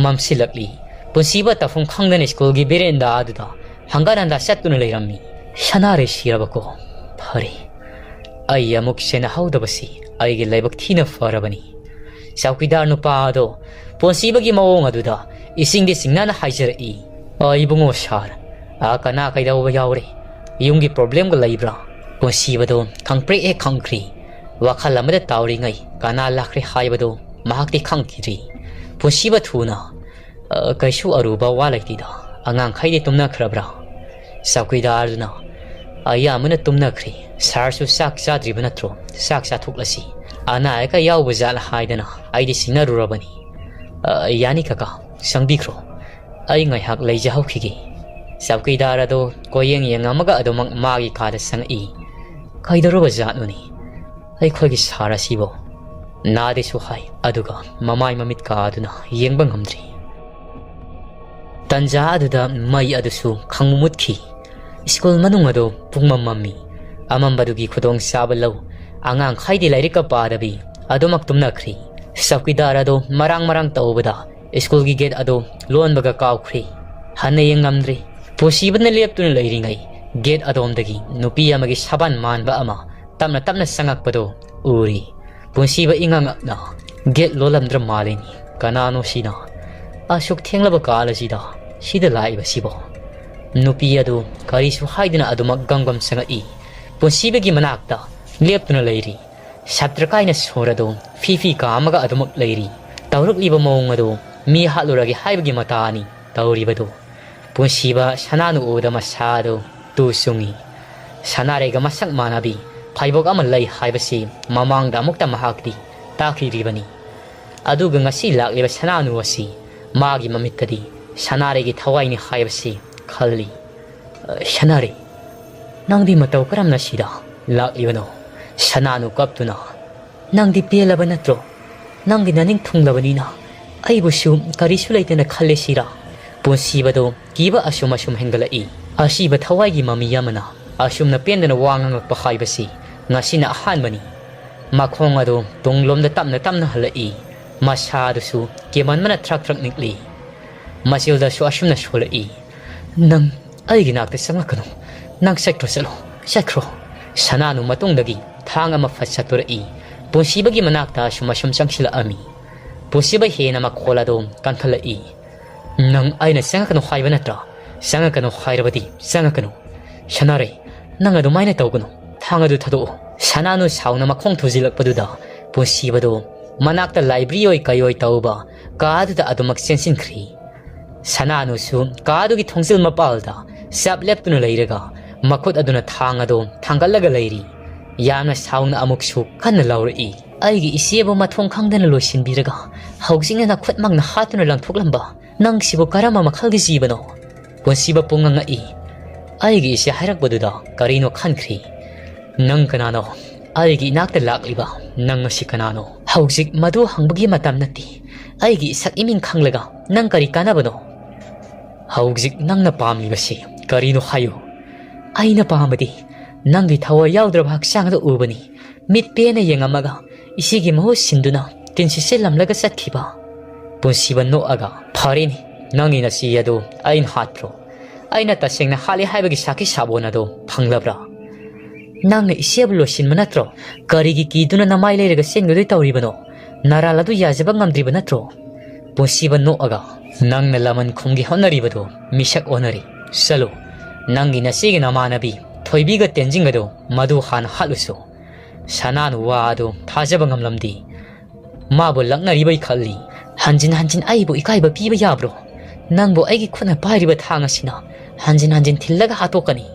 ꯃꯝꯁꯤꯜꯂꯛꯂꯤ꯫ ꯄꯨꯟꯁꯤꯕ ꯇꯧꯐꯝ ꯈꯪꯗꯅ ꯁ꯭ꯀꯨꯜꯒꯤ ꯕꯦꯔꯦꯟꯗꯥ ꯑꯗꯨꯗ ꯍꯪꯒꯠ ꯍꯟꯗꯥ ꯆꯠꯇꯨꯅ ꯂꯩꯔꯝꯃꯤ꯫ ꯁꯅꯥꯔꯩ ꯁꯤꯔꯕꯀꯣ? ꯐꯔꯦ꯫ ꯑꯩ ꯑꯃꯨꯛ ꯁꯦꯟꯅꯍꯧꯗꯕꯁꯤ ꯑꯩꯒꯤ ꯂꯥꯏꯕꯛ ꯊꯤꯅ ꯐꯔꯕꯅꯤ꯫ ꯆꯧꯀꯤꯗꯥꯔ ꯅꯨꯄꯥ ꯑꯗꯣ ꯄꯨꯟꯁꯤꯕꯒꯤ ꯃꯑꯣꯡ ꯑꯗꯨꯗ ꯏꯁꯤꯡꯗꯤ ꯆꯤꯡꯅꯅ ꯍꯥꯏꯖꯔꯛꯏ꯫ "ꯑ, ꯏꯕꯨꯡꯉꯣ ꯁꯥꯔ, ꯑ, ꯀꯅꯥ ꯀꯩꯗꯧꯕ ꯌꯥꯎꯔꯦ? ꯌꯨꯝꯒꯤ ꯄ꯭ꯔꯣꯕ꯭ꯂꯦꯝꯒ ꯂꯩꯕ꯭ꯔꯥ?" ꯄꯨꯟꯁꯤꯕꯗꯣ ꯈꯪꯄ꯭ꯔꯦꯛ ꯍꯦꯛ ꯈꯪꯈ꯭ꯔꯤ꯫ ꯋꯥꯈꯜ ꯑꯃꯗ ꯇꯥꯎꯔꯤꯉꯩ ꯀꯅꯥ ꯂꯥꯛꯈ꯭ꯔꯦ ꯍꯥꯏꯕꯗꯣ ꯃꯍꯥꯛꯇꯤ ꯈꯪꯈꯤꯗ꯭ꯔꯤ꯫ ꯄꯨꯟꯁꯤꯕ ꯊꯨꯅ, "ꯑ, ꯀꯩꯁꯨ ꯑꯔꯨꯕ ꯋꯥ ꯂꯩꯇꯦꯗ꯫ ꯑꯉꯥꯡꯈꯩꯗꯤ ꯇꯨꯝꯅꯈ꯭ꯔꯕ꯭ꯔꯥ?" ꯆꯧꯀꯤꯗꯥꯔꯗꯨꯅ, "ꯑꯌꯥꯝꯕꯅ ꯇꯨꯝꯅꯈ꯭ꯔꯦ꯫ ꯁꯥꯔꯁꯨ ꯆꯥꯛ ꯆꯥꯗ꯭ꯔꯤꯕ ꯅꯠꯇ꯭ꯔꯣ? ꯆꯥꯛ ꯆꯥꯊꯣꯛꯂꯁꯤ꯫ ꯑꯅꯥ ꯑꯌꯦꯛꯀ ꯌꯥꯎꯕ ꯖꯥꯠꯂ ꯍꯥꯏꯗꯅ ꯑꯩꯗꯤ ꯆꯤꯡꯅꯔꯨꯔꯕꯅꯤ꯫" "ꯑ, ꯌꯥꯅꯤ ꯀꯀꯥ, ꯆꯪꯕꯤꯈ꯭ꯔꯣ꯫ ꯑꯩ ꯉꯥꯏꯍꯥꯛ ꯂꯩꯖꯍꯧꯈꯤꯒꯦ꯫" ꯆꯧꯀꯤꯗꯥꯔ ꯑꯗꯣ ꯀꯣꯌꯦꯡ ꯌꯦꯡꯉꯝꯃꯒ ꯑꯗꯨꯃꯛ ꯃꯥꯒꯤ ꯀꯥꯗ ꯆꯪꯉꯛꯏ꯫ "ꯀꯩꯗꯧꯔꯕ ꯖꯥꯠꯅꯣꯅꯦ? ꯑꯩꯈꯣꯏꯒꯤ ꯁꯥꯔ ꯑꯁꯤꯕꯨ ꯅꯥꯗꯦꯁꯨ ꯍꯥꯏ, ꯑꯗꯨꯒ ꯃꯃꯥꯏ ꯃꯃꯤꯠ ꯀꯥꯗꯨꯅ ꯌꯦꯡꯕ ꯉꯝꯗ꯭ꯔꯤ꯫" ꯇꯟꯖꯥ ꯑꯗꯨꯗ ꯃꯩ ꯑꯗꯨꯁꯨ ꯈꯪꯃꯨ ꯃꯨꯠꯈꯤ꯫ ꯁ꯭ꯀꯨꯜ ꯃꯅꯨꯡ ꯑꯗꯨ ꯄꯨꯡꯃꯝ ꯃꯝꯃꯤ꯫ ꯑꯃꯝꯕꯗꯨꯒꯤ ꯈꯨꯗꯣꯡꯆꯥꯕ ꯂꯧ ꯑꯉꯥꯡꯈꯩꯗꯤ ꯂꯥꯏꯔꯤꯛꯀ ꯄꯥꯗꯕꯤ ꯑꯗꯨꯃꯛ ꯇꯨꯝꯅꯈ꯭ꯔꯤ꯫ ꯆꯧꯀꯤꯗꯥꯔ ꯑꯗꯨ ꯃꯔꯥꯡ ꯃꯔꯥꯡ ꯇꯧꯕꯗ ꯁ꯭ꯀꯨꯜꯒꯤ ꯒꯦꯠ ꯑꯗꯨ ꯂꯣꯟꯕꯒ ꯀꯥꯎꯈ꯭ꯔꯤ꯫ ꯍꯟꯅ ꯌꯦꯡꯉꯝꯗ꯭ꯔꯤ꯫ ꯄꯨꯟꯁꯤꯕꯅ ꯂꯦꯞꯇꯨꯅ ꯂꯩꯔꯤꯉꯩ ꯒꯦꯠ ꯑꯗꯣꯝꯗꯒꯤ ꯅꯨꯄꯤ ꯑꯃꯒꯤ ꯁꯥꯕꯥꯟ ꯃꯥꯟꯕ ꯑꯃ ꯇꯞꯅ ꯇꯞꯅ ꯆꯪꯉꯛꯄꯗꯨ ꯎꯔꯤ꯫ ꯄꯨꯟꯁꯤꯕ ꯏꯉꯛ ꯉꯛꯅ ꯒꯦꯠ ꯂꯣꯜꯂꯝꯗ꯭ꯔ ꯃꯥꯜꯂꯤꯅꯤ꯫ "ꯀꯅꯥꯅꯣ ꯁꯤꯅ ꯑꯁꯨꯛ ꯊꯦꯡꯂꯕ ꯀꯥꯜ ꯑꯁꯤꯗ ꯁꯤꯗ ꯂꯥꯛꯏꯕꯁꯤꯕꯣ?" ꯅꯨꯄꯤ ꯑꯗꯨ ꯀꯔꯤꯁꯨ ꯍꯥꯏꯗꯅ ꯑꯗꯨꯃꯛ ꯒꯝ ꯒꯝ ꯆꯪꯉꯛꯏ꯫ ꯄꯨꯟꯁꯤꯕꯒꯤ ꯃꯅꯥꯛꯇ ꯂꯦꯞꯇꯨꯅ ꯂꯩꯔꯤ꯫ ꯁꯥꯇ꯭ꯔ ꯀꯥꯏꯅ ꯁꯣꯔ ꯑꯗꯨ ꯐꯤ ꯐꯤ ꯀꯥꯝꯃꯒ ꯑꯗꯨꯃꯛ ꯂꯩꯔꯤ꯫ ꯇꯧꯔꯛꯂꯤꯕ ꯃꯑꯣꯡ ꯑꯗꯨ ꯃꯤ ꯍꯥꯠꯂꯨꯔꯒꯦ ꯍꯥꯏꯕꯒꯤ ꯃꯇꯥꯅꯤ ꯇꯧꯔꯤꯕꯗꯨ꯫ ꯄꯨꯟꯁꯤꯕ ꯁꯅꯥꯅꯨ ꯎꯕꯗ ꯃꯁꯥ ꯑꯗꯨ ꯇꯨ ꯆꯨꯡꯉꯤ꯫ ꯁꯅꯥꯔꯩꯒ ꯃꯁꯛ ꯃꯥꯟꯅꯕꯤ ꯐꯩꯕꯣꯛ ꯑꯃ ꯂꯩ ꯍꯥꯏꯕꯁꯤ ꯃꯃꯥꯡꯗ ꯑꯃꯨꯛꯇ ꯃꯍꯥꯛꯇꯤ ꯇꯥꯈꯤꯗ꯭ꯔꯤꯕꯅꯤ꯫ ꯑꯗꯨꯒ ꯉꯁꯤ ꯂꯥꯛꯂꯤꯕ ꯁꯅꯥꯅꯨ ꯑꯁꯤ ꯃꯥꯒꯤ ꯃꯃꯤꯠꯇꯗꯤ ꯁꯅꯥꯔꯩꯒꯤ ꯊꯋꯥꯏꯅꯤ ꯍꯥꯏꯕꯁꯤ ꯈꯜꯂꯤ꯫ "ꯑ, ꯁꯅꯥꯔꯩ, ꯅꯪꯗꯤ ꯃꯇꯧ ꯀꯔꯝꯅ ꯁꯤꯗ ꯂꯥꯛꯂꯤꯕꯅꯣ?" ꯁꯅꯥꯅꯨ ꯀꯞꯇꯨꯅ, "ꯅꯪꯗꯤ ꯄꯦꯜꯂꯕ ꯅꯠꯇ꯭ꯔꯣ? ꯅꯪꯒꯤ ꯅꯅꯤꯡ ꯊꯨꯡꯂꯕꯅꯤꯅ ꯑꯩꯕꯨꯁꯨ ꯀꯔꯤꯁꯨ ꯂꯩꯇꯅ ꯈꯜꯂꯦ ꯁꯤꯔꯥ?" ꯄꯨꯟꯁꯤꯕꯗꯣ ꯀꯤꯕ ꯑꯁꯨꯝ ꯑꯁꯨꯝ ꯍꯦꯟꯒꯠꯂꯛꯏ꯫ ꯑꯁꯤꯕ ꯊꯋꯥꯏꯒꯤ ꯃꯃꯤ ꯑꯃꯅ ꯑꯁꯨꯝꯅ ꯄꯦꯟꯗꯅ ꯋꯥ ꯉꯥꯡꯂꯛꯄ ꯍꯥꯏꯕꯁꯤ ꯉꯁꯤꯅ ꯑꯍꯥꯟꯕꯅꯤ꯫ ꯃꯈꯣꯡ ꯑꯗꯨ ꯇꯨꯡꯂꯣꯝꯗ ꯇꯞꯅ ꯇꯞꯅ ꯍꯜꯂꯛꯏ꯫ ꯃꯁꯥꯗꯨꯁꯨ ꯀꯤꯃꯟꯕꯅ ꯊ꯭ꯔꯛ ꯊ꯭ꯔꯛ ꯅꯤꯛꯂꯤ꯫ ꯃꯆꯤꯜꯗꯁꯨ ꯑꯁꯨꯝꯅ ꯁꯣꯜꯂꯛꯏ, "ꯅꯪ ꯑꯩꯒꯤ ꯅꯥꯛꯇ ꯆꯪꯂꯛꯀꯅꯨ꯫ ꯅꯪ ꯆꯠꯈ꯭ꯔꯣ, ꯆꯠꯂꯣ, ꯆꯠꯈ꯭ꯔꯣ꯫" ꯁꯅꯥꯅꯨ ꯃꯇꯨꯡꯗꯒꯤ ꯊꯥꯡ ꯑꯃ ꯐꯠ ꯁꯠꯇꯣꯔꯛꯏ꯫ ꯄꯨꯟꯁꯤꯕꯒꯤ ꯃꯅꯥꯛꯇ ꯑꯁꯨꯝ ꯑꯁꯨꯝ ꯆꯪꯁꯤꯜꯂꯛꯑꯝꯃꯤ꯫ ꯄꯨꯟꯁꯤꯕ ꯍꯦꯟꯅ ꯃꯈꯣꯜ ꯑꯗꯨ ꯀꯟꯈꯠꯂꯛꯏ꯫ "ꯅꯪ ꯑꯩꯅ ꯆꯪꯉꯛꯀꯅꯨ ꯍꯥꯏꯕ ꯅꯠꯇ꯭ꯔꯥ? ꯆꯪꯉꯛꯀꯅꯨ ꯍꯥꯏꯔꯕꯗꯤ ꯆꯪꯉꯛꯀꯅꯨ꯫ ꯁꯅꯥꯔꯩ, ꯅꯪ ꯑꯗꯨꯃꯥꯏꯅ ꯇꯧꯒꯅꯨ꯫ ꯊꯥꯡ ꯑꯗꯨ ꯊꯥꯗꯣꯛꯑꯣ꯫" ꯁꯅꯥꯅꯨ ꯁꯥꯎꯅ ꯃꯈꯣꯡ ꯊꯨꯖꯤꯜꯂꯛꯄꯗꯨꯗ ꯄꯨꯟꯁꯤꯕꯗꯨ ꯃꯅꯥꯛꯇ ꯂꯥꯏꯕ꯭ꯔꯤ ꯑꯣꯏ ꯀꯩ ꯑꯣꯏ ꯇꯧꯕ ꯀꯥꯗꯨꯗ ꯑꯗꯨꯃꯛ ꯆꯦꯟꯁꯤꯟꯈ꯭ꯔꯤ꯫ ꯁꯅꯥꯅꯨꯁꯨ ꯀꯥꯗꯨꯒꯤ ꯊꯣꯡꯖꯤꯜ ꯃꯄꯥꯜꯗ ꯆꯞ ꯂꯦꯞꯇꯨꯅ ꯂꯩꯔꯒ ꯃꯈꯨꯠ ꯑꯗꯨꯅ ꯊꯥꯡ ꯑꯗꯨ ꯊꯥꯡꯒꯠꯂꯒ ꯂꯩꯔꯤ꯫ ꯌꯥꯝꯅ ꯁꯥꯎꯅ ꯑꯃꯨꯛꯁꯨ ꯀꯟꯅ ꯂꯥꯎꯔꯛꯏ꯫ "ꯑꯩꯒꯤ ꯏꯆꯦꯕꯨ ꯃꯊꯣꯡ ꯈꯪꯗꯅ ꯂꯣꯏꯁꯤꯟꯕꯤꯔꯒ ꯍꯧꯖꯤꯛꯅ ꯅꯈꯨꯠꯃꯛꯅ ꯍꯥꯠꯇꯨꯅ ꯂꯪꯊꯣꯛꯂꯝꯕ ꯅꯪꯁꯤꯕꯨ ꯀꯔꯝꯕ ꯃꯈꯜꯒꯤ ꯖꯤꯕꯅꯣ?" ꯄꯨꯟꯁꯤꯕ ꯄꯨꯡꯉꯛ ꯉꯛꯏ꯫ ꯑꯩꯒꯤ ꯏꯆꯦ ꯍꯥꯏꯔꯛꯄꯗꯨꯗ ꯀꯔꯤꯅꯣ ꯈꯟꯈ꯭ꯔꯤ꯫ "ꯅꯪ ꯀꯅꯥꯅꯣ? ꯑꯩꯒꯤ ꯏꯅꯥꯛꯇ ꯂꯥꯛꯂꯤꯕ ꯅꯪ ꯑꯁꯤ ꯀꯅꯥꯅꯣ?" "ꯍꯧꯖꯤꯛ ꯃꯗꯨ ꯍꯪꯕꯒꯤ ꯃꯇꯝ ꯅꯠꯇꯦ꯫ ꯑꯩꯒꯤ ꯏꯁꯛ ꯏꯃꯤꯡ ꯈꯪꯂꯒ ꯅꯪ ꯀꯔꯤ ꯀꯥꯟꯅꯕꯅꯣ? ꯍꯧꯖꯤꯛ ꯅꯪꯅ ꯄꯥꯝꯂꯤꯕꯁꯤ ꯀꯔꯤꯅꯣ ꯍꯥꯏꯌꯨ꯫" "ꯑꯩꯅ ꯄꯥꯝꯕꯗꯤ ꯅꯪꯒꯤ ꯊꯋꯥꯏ ꯌꯥꯎꯗ꯭ꯔꯕ ꯍꯛꯆꯥꯡ ꯑꯗꯨ ꯎꯕꯅꯤ꯫ ꯃꯤꯠ ꯄꯦꯟꯅ ꯌꯦꯡꯉꯝꯃꯒ ꯏꯆꯦꯒꯤ ꯃꯍꯨꯠ ꯁꯤꯟꯗꯨꯅ ꯇꯤꯟ ꯁꯤꯠꯆꯤꯜꯂꯝꯂꯒ ꯆꯠꯈꯤꯕ꯫" ꯄꯨꯟꯁꯤꯕ ꯅꯣꯛꯑꯒ, "ꯐꯔꯦꯅꯦ, ꯅꯪꯒꯤ ꯅꯆꯦ ꯑꯗꯨ ꯑꯩꯅ ꯍꯥꯠꯄ꯭ꯔꯣ? ꯑꯩꯅ ꯇꯁꯦꯡꯅ ꯍꯥꯠꯂꯦ ꯍꯥꯏꯕꯒꯤ ꯁꯥꯈꯤ ꯁꯥꯕꯣꯟ ꯑꯗꯨ ꯐꯪꯂꯕ꯭ꯔꯥ? ꯅꯪꯅ ꯏꯆꯦꯕꯨ ꯂꯣꯏꯁꯤꯟꯕ ꯅꯠꯇ꯭ꯔꯣ? ꯀꯔꯤꯒꯤ ꯀꯤꯗꯨꯅ ꯅꯃꯥꯏ ꯂꯩꯔꯒ ꯆꯦꯟꯒꯗꯣꯏ ꯇꯧꯔꯤꯕꯅꯣ? ꯅꯔꯥꯜ ꯑꯗꯨ ꯌꯥꯖꯕ ꯉꯝꯗ꯭ꯔꯤꯕ ꯅꯠꯇ꯭ꯔꯣ?" ꯄꯨꯟꯁꯤꯕ ꯅꯣꯛꯑꯒ, "ꯅꯪꯅ ꯂꯃꯟ ꯈꯨꯝꯒꯦ ꯍꯣꯠꯅꯔꯤꯕꯗꯨ ꯃꯤꯁꯛ ꯑꯣꯟꯅꯔꯤ꯫ ꯆꯠꯂꯨ, ꯅꯪꯒꯤ ꯅꯆꯦꯒꯤ ꯅꯃꯥꯟꯅꯕꯤ ꯊꯣꯏꯕꯤꯒ ꯇꯦꯟꯖꯤꯡꯒꯗꯨ ꯃꯗꯨ ꯍꯥꯟꯅ ꯍꯥꯠꯂꯨꯁꯨ꯫" ꯁꯅꯥꯅꯨ ꯋꯥ ꯑꯗꯨ ꯊꯥꯖꯕ ꯉꯝꯂꯝꯗꯦ꯫ ꯃꯥꯕꯨ ꯂꯛꯅꯔꯤꯕꯩ ꯈꯜꯂꯤ꯫ "ꯍꯟꯖꯤꯟ ꯍꯟꯖꯤꯟ ꯑꯩꯕꯨ ꯏꯀꯥꯏꯕ ꯄꯤꯕ ꯌꯥꯕ꯭ꯔꯣ? ꯅꯪꯕꯨ ꯑꯩꯒꯤ ꯈꯨꯠꯅ ꯄꯥꯏꯔꯤꯕ ꯊꯥꯡ ꯑꯁꯤꯅ ꯍꯟꯖꯤꯟ ꯍꯟꯖꯤꯟ ꯊꯤꯜꯂꯒ ꯍꯥꯠꯇꯣꯛꯀꯅꯤ꯫"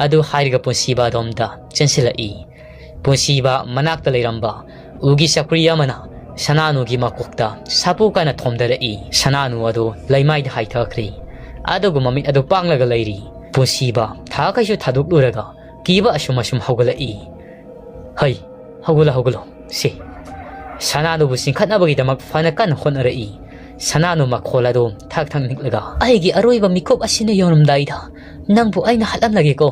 ꯑꯗꯨ ꯍꯥꯏꯔꯒ ꯄꯨꯟꯁꯤꯕ ꯑꯗꯣꯝꯗ ꯆꯦꯟꯁꯤꯜꯂꯛꯏ꯫ ꯄꯨꯟꯁꯤꯕ ꯃꯅꯥꯛꯇ ꯂꯩꯔꯝꯕ ꯎꯒꯤ ꯆꯧꯀ꯭ꯔꯤ ꯑꯃꯅ ꯁꯅꯥꯅꯨꯒꯤ ꯃꯀꯣꯛꯇ ꯁꯥꯄꯨ ꯀꯟꯅ ꯊꯣꯝꯗꯔꯛꯏ꯫ ꯁꯅꯥꯅꯨ ꯑꯗꯨ ꯂꯩꯃꯥꯏꯗ ꯍꯥꯏꯊꯈ꯭ꯔꯦ꯫ ꯑꯗꯨꯒ ꯃꯃꯤꯠ ꯑꯗꯨ ꯄꯥꯡꯂꯒ ꯂꯩꯔꯤ꯫ ꯄꯨꯟꯁꯤꯕ ꯊꯥꯈꯩꯁꯨ ꯊꯥꯗꯣꯛꯂꯨꯔꯒ ꯀꯤꯕ ꯑꯁꯨꯝ ꯑꯁꯨꯝ ꯍꯧꯒꯠꯂꯛꯏ꯫ "ꯍꯩ, ꯍꯧꯒꯠꯂꯣ, ꯍꯧꯒꯠꯂꯣ, ꯁꯦ꯫" ꯁꯅꯥꯅꯨꯕꯨ ꯆꯤꯡꯈꯠꯅꯕꯒꯤꯗꯃꯛ ꯐꯅ ꯀꯟꯅ ꯍꯣꯠꯅꯔꯛꯏ꯫ ꯁꯅꯥꯅꯨ ꯃꯈꯣꯜ ꯑꯗꯨ ꯊꯛ ꯊꯛ ꯅꯤꯛꯂꯒ, "ꯑꯩꯒꯤ ꯑꯔꯣꯏꯕ ꯃꯤꯀꯨꯞ ꯑꯁꯤꯅ ꯌꯧꯔꯝꯗꯥꯏꯗ ꯅꯪꯕꯨ ꯑꯩꯅ ꯍꯥꯠꯂꯝꯂꯒꯦꯀꯣ꯫"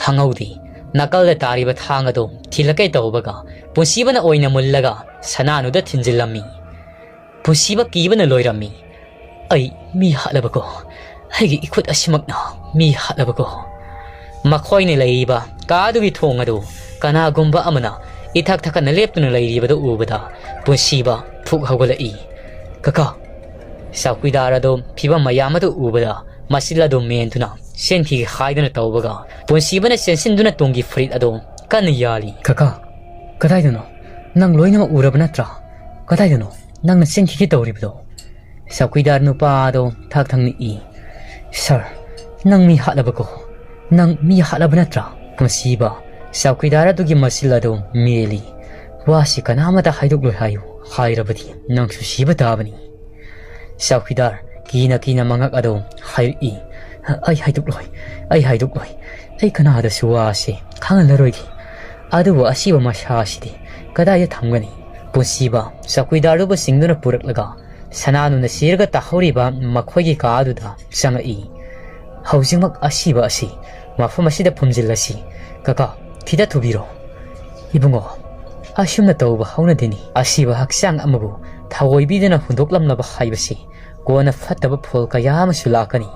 ꯈꯪꯍꯧꯗꯦ, ꯅꯥꯀꯜꯗ ꯇꯥꯔꯤꯕ ꯊꯥꯡ ꯑꯗꯨ ꯊꯤꯜꯂꯛꯀꯦ ꯇꯧꯕꯒ ꯄꯨꯟꯁꯤꯕꯅ ꯑꯣꯏꯅ ꯃꯨꯜꯂꯒ ꯁꯅꯥꯅꯨꯗ ꯊꯤꯟꯖꯤꯜꯂꯝꯃꯤ꯫ ꯄꯨꯟꯁꯤꯕ ꯀꯤꯕꯅ ꯂꯣꯏꯔꯝꯃꯤ꯫ "ꯑꯩ ꯃꯤ ꯍꯥꯠꯂꯕꯀꯣ, ꯑꯩꯒꯤ ꯏꯈꯨꯠ ꯑꯁꯤꯃꯛꯅ ꯃꯤ ꯍꯥꯠꯂꯕꯀꯣ꯫" ꯃꯈꯣꯏꯅ ꯂꯩꯔꯤꯕ ꯀꯥꯗꯨꯒꯤ ꯊꯣꯡ ꯑꯗꯨ ꯀꯅꯥꯒꯨꯝꯕ ꯑꯃꯅ ꯏꯊꯛ ꯊꯛꯀꯠꯅ ꯂꯦꯞꯇꯨꯅ ꯂꯩꯔꯤꯕꯗꯨ ꯎꯕꯗ ꯄꯨꯟꯁꯤꯕ ꯐꯨꯛ ꯍꯧꯒꯠꯂꯛꯏ꯫ "ꯀꯀꯥ!" ꯆꯧꯀꯤꯗꯥꯔ ꯑꯗꯨ ꯐꯤꯕꯝ ꯃꯌꯥꯝ ꯑꯗꯨ ꯎꯕꯗ ꯃꯆꯤꯜ ꯑꯗꯨ ꯃꯦꯟꯗꯨꯅ ꯆꯦꯟꯈꯤꯒꯦ ꯍꯥꯏꯗꯨꯅ ꯇꯧꯕꯒ, ꯄꯨꯟꯁꯤꯕꯅ ꯆꯦꯟꯁꯤꯟꯗꯨꯅ ꯇꯨꯡꯒꯤ ꯐꯨꯔꯤꯠ ꯑꯗꯨ ꯀꯟꯅ ꯌꯥꯜꯂꯤ꯫ "ꯀꯀꯥ, ꯀꯗꯥꯏꯗꯅꯣ? ꯅꯪ ꯂꯣꯏꯅꯃꯛ ꯎꯔꯕ ꯅꯠꯇ꯭ꯔꯥ? ꯀꯗꯥꯏꯗꯅꯣ ꯅꯪꯅ ꯆꯦꯟꯈꯤꯒꯦ ꯇꯧꯔꯤꯕꯗꯣ?" ꯆꯧꯀꯤꯗꯥꯔ ꯅꯨꯄꯥ ꯑꯗꯨ ꯊꯛ ꯊꯛ ꯅꯤꯛꯏ꯫ "ꯁꯥꯔ, ꯅꯪ ꯃꯤ ꯍꯥꯠꯂꯕꯀꯣ? ꯅꯪ ꯃꯤ ꯍꯥꯠꯂꯕ ꯅꯠꯇ꯭ꯔꯥ?" ꯄꯨꯟꯁꯤꯕ ꯆꯧꯀꯤꯗꯥꯔ ꯑꯗꯨꯒꯤ ꯃꯆꯤꯜ ꯑꯗꯨ ꯃꯦꯜꯂꯤ꯫ "ꯋꯥꯁꯤ ꯀꯅꯥꯃꯇ ꯍꯥꯏꯗꯣꯛꯂꯣꯏ ꯍꯥꯏꯌꯨ, ꯍꯥꯏꯔꯕꯗꯤ ꯅꯪꯁꯨ ꯁꯤꯕ ꯇꯥꯕꯅꯤ꯫" ꯆꯧꯀꯤꯗꯥꯔ ꯀꯤꯅ ꯀꯤꯅ ꯃꯉꯛ ꯑꯗꯨ ꯍꯥꯏꯔꯛꯏ꯫ "ꯑꯩ ꯍꯥꯏꯗꯣꯛꯂꯣꯏ, ꯑꯩ ꯍꯥꯏꯗꯣꯛꯂꯣꯏ꯫ ꯑꯩ ꯀꯅꯥꯗꯁꯨ ꯋꯥꯁꯤ ꯈꯪꯍꯜꯂꯔꯣꯏꯒꯦ꯫ ꯑꯗꯨꯕꯨ ꯑꯁꯤꯕ ꯃꯁꯥ ꯑꯁꯤꯗꯤ ꯀꯗꯥꯏꯗ ꯊꯝꯒꯅꯤ?" ꯄꯨꯟꯁꯤꯕ ꯆꯧꯀꯤꯗꯥꯔꯗꯨꯕꯨ ꯆꯤꯡꯗꯨꯅ ꯄꯨꯔꯛꯂꯒ ꯁꯅꯥꯅꯨꯅ ꯆꯦꯔꯒ ꯇꯥꯍꯧꯔꯤꯕ ꯃꯈꯣꯏꯒꯤ ꯀꯥ ꯑꯗꯨꯗ ꯆꯪꯉꯛꯏ꯫ "ꯍꯧꯖꯤꯛꯃꯛ ꯑꯁꯤꯕ ꯑꯁꯤ ꯃꯐꯝ ꯑꯁꯤꯗ ꯐꯨꯝꯖꯤꯜꯂꯁꯤ꯫ ꯀꯀꯥ, ꯊꯤꯗ ꯊꯨꯕꯤꯔꯣ꯫" "ꯏꯕꯨꯡꯉꯣ, ꯑꯁꯨꯝꯅ ꯇꯧꯕ ꯍꯧꯅꯗꯦꯅꯤ꯫ ꯑꯁꯤꯕ ꯍꯛꯆꯥꯡ ꯑꯃꯕꯨ ꯊꯑꯣꯏꯕꯤꯗꯨꯅ ꯍꯨꯟꯗꯣꯛꯂꯝꯂꯕ ꯍꯥꯏꯕꯁꯤ ꯀꯣꯟꯅ ꯐꯠꯇꯕ ꯐꯣꯜ ꯀꯌꯥ ꯑꯃꯁꯨ ꯂꯥꯛꯀꯅꯤ꯫"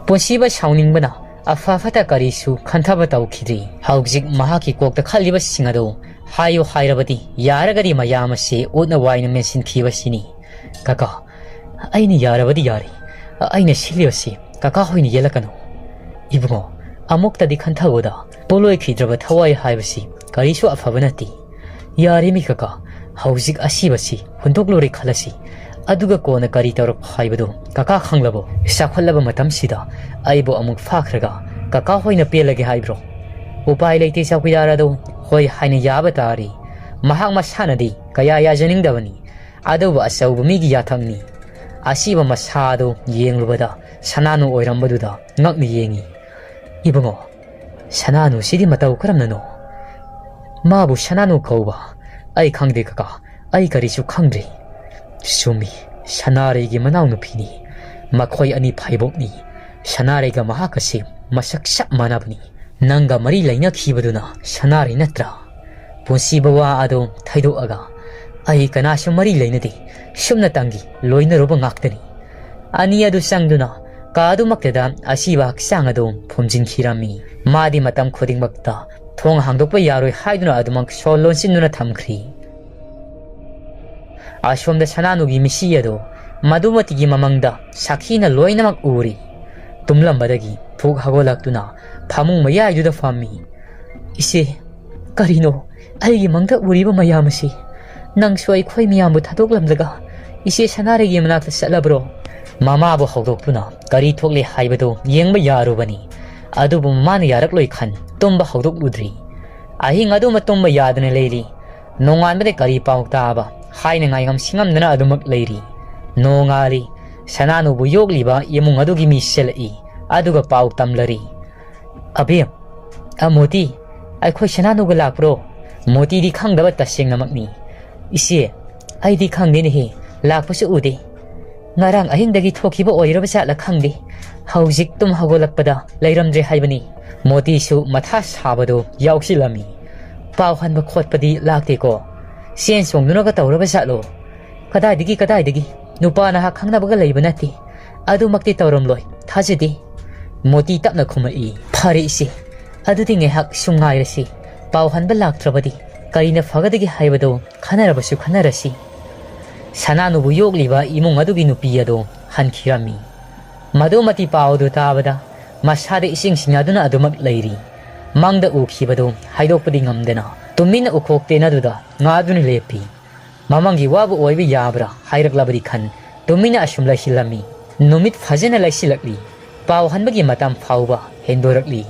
ꯄꯨꯟꯁꯤꯕ ꯁꯥꯎꯅꯤꯡꯕꯅ ꯑꯐ ꯐꯠꯇ ꯀꯔꯤꯁꯨ ꯈꯟꯊꯕ ꯇꯧꯈꯤꯗ꯭ꯔꯤ꯫ ꯍꯧꯖꯤꯛ ꯃꯍꯥꯛꯀꯤ ꯀꯣꯛꯇ ꯈꯜꯂꯤꯕꯁꯤꯡ ꯑꯗꯨ ꯍꯥꯏꯌꯨ ꯍꯥꯏꯔꯕꯗꯤ ꯌꯥꯔꯒꯗꯤ ꯃꯌꯥꯝ ꯑꯁꯤ ꯎꯠꯅ ꯋꯥꯏꯅ ꯃꯦꯟꯁꯤꯟꯈꯤꯕꯁꯤꯅꯤ꯫ "ꯀꯀꯥ, ꯑꯩꯅ ꯌꯥꯔꯕꯗꯤ ꯌꯥꯔꯦ꯫ ꯑꯩꯅ ꯁꯤꯜꯂꯤꯕꯁꯤ ꯀꯀꯥ ꯍꯣꯏꯅ ꯌꯦꯜꯂꯛꯀꯅꯨ꯫" "ꯏꯕꯨꯡꯉꯣ, ꯑꯃꯨꯛꯇꯗꯤ ꯈꯟꯊꯧꯗ, ꯄꯣꯠꯂꯣꯏꯈꯤꯗ꯭ꯔꯕ ꯊꯋꯥꯏ ꯍꯥꯏꯕꯁꯤ ꯀꯔꯤꯁꯨ ꯑꯐꯕ ꯅꯠꯇꯦ꯫ ꯌꯥꯔꯦꯃꯤ ꯀꯀꯥ, ꯍꯧꯖꯤꯛ ꯑꯁꯤꯕꯁꯤ ꯍꯨꯟꯗꯣꯛꯂꯨꯔꯦ ꯈꯜꯂꯁꯤ, ꯑꯗꯨꯒ ꯀꯣꯟꯅ ꯀꯔꯤ ꯇꯧꯔꯛꯄ ꯍꯥꯏꯕꯗꯨ ꯀꯀꯥ ꯈꯪꯂꯕꯣ? ꯆꯥꯎꯈꯠꯂꯕ ꯃꯇꯝꯁꯤꯗ ꯑꯩꯕꯨ ꯑꯃꯨꯛ ꯐꯥꯈ꯭ꯔꯒ ꯀꯀꯥ ꯍꯣꯏꯅ ꯄꯦꯜꯂꯒꯦ ꯍꯥꯏꯕ꯭ꯔꯣ?" ꯎꯄꯥꯏ ꯂꯩꯇꯦ ꯆꯧꯀꯤꯗꯥꯔ ꯑꯗꯨ ꯍꯣꯏ ꯍꯥꯏꯅ ꯌꯥꯕ ꯇꯥꯔꯦ꯫ ꯃꯍꯥꯛ ꯃꯁꯥꯅꯗꯤ ꯀꯌꯥ ꯌꯥꯖꯅꯤꯡꯗꯕꯅꯤ, ꯑꯗꯨꯕꯨ ꯑꯆꯧꯕ ꯃꯤꯒꯤ ꯌꯥꯊꯪꯅꯤ꯫ ꯑꯁꯤꯕ ꯃꯁꯥ ꯑꯗꯨ ꯌꯦꯡꯂꯨꯕꯗ ꯁꯅꯥꯅꯨ ꯑꯣꯏꯔꯝꯕꯗꯨꯗ ꯉꯛꯅ ꯌꯦꯡꯉꯤ꯫ "ꯏꯕꯨꯡꯉꯣ, ꯁꯅꯥꯅꯨꯁꯤꯗꯤ ꯃꯇꯧ ꯀꯔꯝꯅꯅꯣ? ꯃꯥꯕꯨ ꯁꯅꯥꯅꯨ ꯀꯧꯕ? ꯑꯩ ꯈꯪꯗꯦ ꯀꯀꯥ, ꯑꯩ ꯀꯔꯤꯁꯨ ꯈꯪꯗ꯭ꯔꯤ꯫" "ꯆꯨꯝꯃꯤ, ꯁꯅꯥꯔꯩꯒꯤ ꯃꯅꯥꯎꯅꯨꯄꯤꯅꯤ꯫ ꯃꯈꯣꯏ ꯑꯅꯤ ꯐꯥꯏꯕꯣꯛꯅꯤ꯫ ꯁꯅꯥꯔꯩꯒ ꯃꯍꯥꯛ ꯑꯁꯤ ꯃꯁꯛ ꯆꯞ ꯃꯥꯟꯅꯕꯅꯤ꯫ ꯅꯪꯒ ꯃꯔꯤ ꯂꯩꯅꯈꯤꯕꯗꯨꯅ ꯁꯅꯥꯔꯩ ꯅꯠꯇ꯭ꯔꯥ?" ꯄꯨꯟꯁꯤꯕ ꯋꯥ ꯑꯗꯨ ꯊꯩꯗꯣꯛꯑꯒ, "ꯑꯩ ꯀꯅꯥꯁꯨ ꯃꯔꯤ ꯂꯩꯅꯗꯦ, ꯁꯨꯞꯅꯇꯪꯒꯤ ꯂꯣꯏꯅꯔꯨꯕ ꯉꯥꯛꯇꯅꯤ꯫" ꯑꯅꯤ ꯑꯗꯨ ꯆꯪꯗꯨꯅ ꯀꯥ ꯑꯗꯨꯃꯛꯇꯗ ꯑꯁꯤꯕ ꯍꯛꯆꯥꯡ ꯑꯗꯨ ꯐꯨꯝꯖꯤꯟꯈꯤꯔꯝꯃꯤ꯫ ꯃꯥꯗꯤ ꯃꯇꯝ ꯈꯨꯗꯤꯡꯃꯛꯇ ꯊꯣꯡ ꯍꯥꯡꯗꯣꯛꯄ ꯌꯥꯔꯣꯏ ꯍꯥꯏꯗꯨꯅ ꯑꯗꯨꯃꯛ ꯁꯣ ꯂꯣꯟꯁꯤꯟꯗꯨꯅ ꯊꯝꯈ꯭ꯔꯤ꯫ ꯑꯁꯣꯝꯗ ꯁꯅꯥꯅꯨꯒꯤ ꯃꯤꯁꯤ ꯑꯗꯣ ꯃꯗꯨꯃꯇꯤꯒꯤ ꯃꯃꯪꯗ ꯁꯥꯈꯤꯅ ꯂꯣꯏꯅꯃꯛ ꯎꯔꯤ꯫ ꯇꯨꯝꯂꯝꯕꯗꯒꯤ ꯐꯨꯛ ꯍꯧꯒꯠꯂꯛꯇꯨꯅ ꯐꯃꯨꯡ ꯃꯌꯥꯏꯗꯨꯗ ꯐꯝꯃꯤ꯫ "ꯏꯆꯦ, ꯀꯔꯤꯅꯣ ꯑꯩꯒꯤ ꯃꯪꯗ ꯎꯔꯤꯕ ꯃꯌꯥꯝ ꯑꯁꯤ? ꯅꯪꯁꯨ ꯑꯩꯈꯣꯏ ꯃꯤꯌꯥꯝꯕꯨ ꯊꯥꯗꯣꯛꯂꯝꯂꯒ ꯏꯆꯦ ꯁꯅꯥꯔꯩꯒꯤ ꯃꯅꯥꯛꯇ ꯆꯠꯂꯕ꯭ꯔꯣ?" ꯃꯃꯥꯕꯨ ꯍꯧꯗꯣꯛꯇꯨꯅ ꯀꯔꯤ ꯊꯣꯛꯂꯦ ꯍꯥꯏꯕꯗꯨ ꯌꯦꯡꯕ ꯌꯥꯔꯨꯕꯅꯤ꯫ ꯑꯗꯨꯕꯨ ꯃꯃꯥꯅ ꯌꯥꯔꯛꯂꯣꯏ ꯈꯟ ꯇꯨꯝꯕ ꯍꯧꯗꯣꯛꯂꯨꯗ꯭ꯔꯤ꯫ ꯑꯍꯤꯡ ꯑꯗꯨꯃ ꯇꯨꯝꯕ ꯌꯥꯗꯅ ꯂꯩꯔꯤ꯫ ꯅꯣꯡꯉꯥꯟꯕꯗ ꯀꯔꯤ ꯄꯥꯎ ꯇꯥꯕ ꯍꯥꯏꯅ ꯉꯥꯏꯉꯝ ꯁꯤꯡꯉꯝꯗꯅ ꯑꯗꯨꯃꯛ ꯂꯩꯔꯤ꯫ ꯅꯣꯡꯉꯥꯜꯂꯤ꯫ ꯁꯅꯥꯅꯨꯕꯨ ꯌꯣꯛꯂꯤꯕ ꯏꯃꯨꯡ ꯑꯗꯨꯒꯤ ꯃꯤ ꯆꯦꯜꯂꯛꯏ꯫ ꯑꯗꯨꯒ ꯄꯥꯎ ꯇꯝꯂꯔꯤ꯫ "ꯑꯕꯦꯝ, ꯑ, ꯃꯣꯇꯤ, ꯑꯩꯈꯣꯏ ꯁꯅꯥꯅꯨꯒ ꯂꯥꯛꯄ꯭ꯔꯣ?" ꯃꯣꯇꯤꯗꯤ ꯈꯪꯗꯕ ꯇꯁꯦꯡꯅꯃꯛꯅꯤ꯫ "ꯏꯆꯦ, ꯑꯩꯗꯤ ꯈꯪꯗꯦꯅꯦꯍꯦ, ꯂꯥꯛꯄꯁꯨ ꯎꯗꯦ꯫ ꯉꯔꯥꯡ ꯑꯍꯤꯡꯗꯒꯤ ꯊꯣꯛꯈꯤꯕ ꯑꯣꯏꯔꯕ ꯖꯥꯠꯂ ꯈꯪꯗꯦ꯫ ꯍꯧꯖꯤꯛ ꯇꯨꯝ ꯍꯧꯒꯠꯂꯛꯄꯗ ꯂꯩꯔꯝꯗ꯭ꯔꯦ ꯍꯥꯏꯕꯅꯤ꯫" ꯃꯣꯇꯤꯁꯨ ꯃꯊꯥ ꯁꯥꯕꯗꯣ ꯌꯥꯎꯁꯤꯜꯂꯝꯃꯤ꯫ "ꯄꯥꯎ ꯍꯟꯕ ꯈꯣꯠꯄꯗꯤ ꯂꯥꯛꯇꯦꯀꯣ? ꯆꯦꯟ ꯆꯣꯡꯗꯨꯅꯒ ꯇꯧꯔꯕ ꯖꯥꯠꯂꯣ?" "ꯀꯗꯥꯏꯗꯒꯤ, ꯀꯗꯥꯏꯗꯒꯤ? ꯅꯨꯄꯥ ꯅꯍꯥ ꯈꯪꯅꯕꯒ ꯂꯩꯕ ꯅꯠꯇꯦ꯫ ꯑꯗꯨꯃꯛꯇꯤ ꯇꯧꯔꯝꯂꯣꯏ, ꯊꯥꯖꯗꯦ꯫" ꯃꯣꯇꯤ ꯇꯞꯅ ꯈꯨꯝꯃꯛꯏ꯫ "ꯐꯔꯦ ꯏꯆꯦ, ꯑꯗꯨꯗꯤ ꯉꯥꯏꯍꯥꯛ ꯁꯨꯝ ꯉꯥꯏꯔꯁꯤ꯫ ꯄꯥꯎ ꯍꯟꯕ ꯂꯥꯛꯇ꯭ꯔꯕꯗꯤ ꯀꯔꯤꯅ ꯐꯒꯗꯒꯦ ꯍꯥꯏꯕꯗꯨ ꯈꯟꯅꯔꯕꯁꯨ ꯈꯟꯅꯔꯁꯤ꯫" ꯁꯅꯥꯅꯨꯕꯨ ꯌꯣꯛꯂꯤꯕ ꯏꯃꯨꯡ ꯑꯗꯨꯒꯤ ꯅꯨꯄꯤ ꯑꯗꯨ ꯍꯟꯈꯤꯔꯝꯃꯤ꯫ ꯃꯗꯨꯃꯇꯤ ꯄꯥꯎ ꯑꯗꯨ ꯇꯥꯕꯗ ꯃꯁꯥꯗ ꯏꯁꯤꯡ ꯁꯤꯡꯅꯗꯨꯅ ꯑꯗꯨꯃꯛ ꯂꯩꯔꯤ꯫ ꯃꯪꯗ ꯎꯈꯤꯕꯗꯨ ꯍꯥꯏꯗꯣꯛꯄꯗꯤ ꯉꯝꯗꯅ ꯇꯨꯃꯤꯟꯅ ꯎꯈꯣꯛ ꯇꯦꯅꯗꯨꯗ ꯉꯥꯗꯨꯅ ꯂꯦꯞꯄꯤ꯫ ꯃꯃꯪꯒꯤ ꯋꯥꯕꯨ ꯑꯣꯏꯕ ꯌꯥꯕ꯭ꯔꯥ ꯍꯥꯏꯔꯛꯂꯕꯗꯤ ꯈꯟ ꯇꯨꯃꯤꯟꯅ ꯑꯁꯨꯝ ꯂꯩꯁꯤꯜꯂꯝꯃꯤ꯫ ꯅꯨꯃꯤꯠ ꯐꯖꯅ ꯂꯩꯁꯤꯜꯂꯛꯂꯤ꯫ ꯄꯥꯎ ꯍꯟꯕꯒꯤ ꯃꯇꯝ ꯐꯥꯎꯕ ꯍꯦꯟꯗꯣꯔꯛꯂꯤ꯫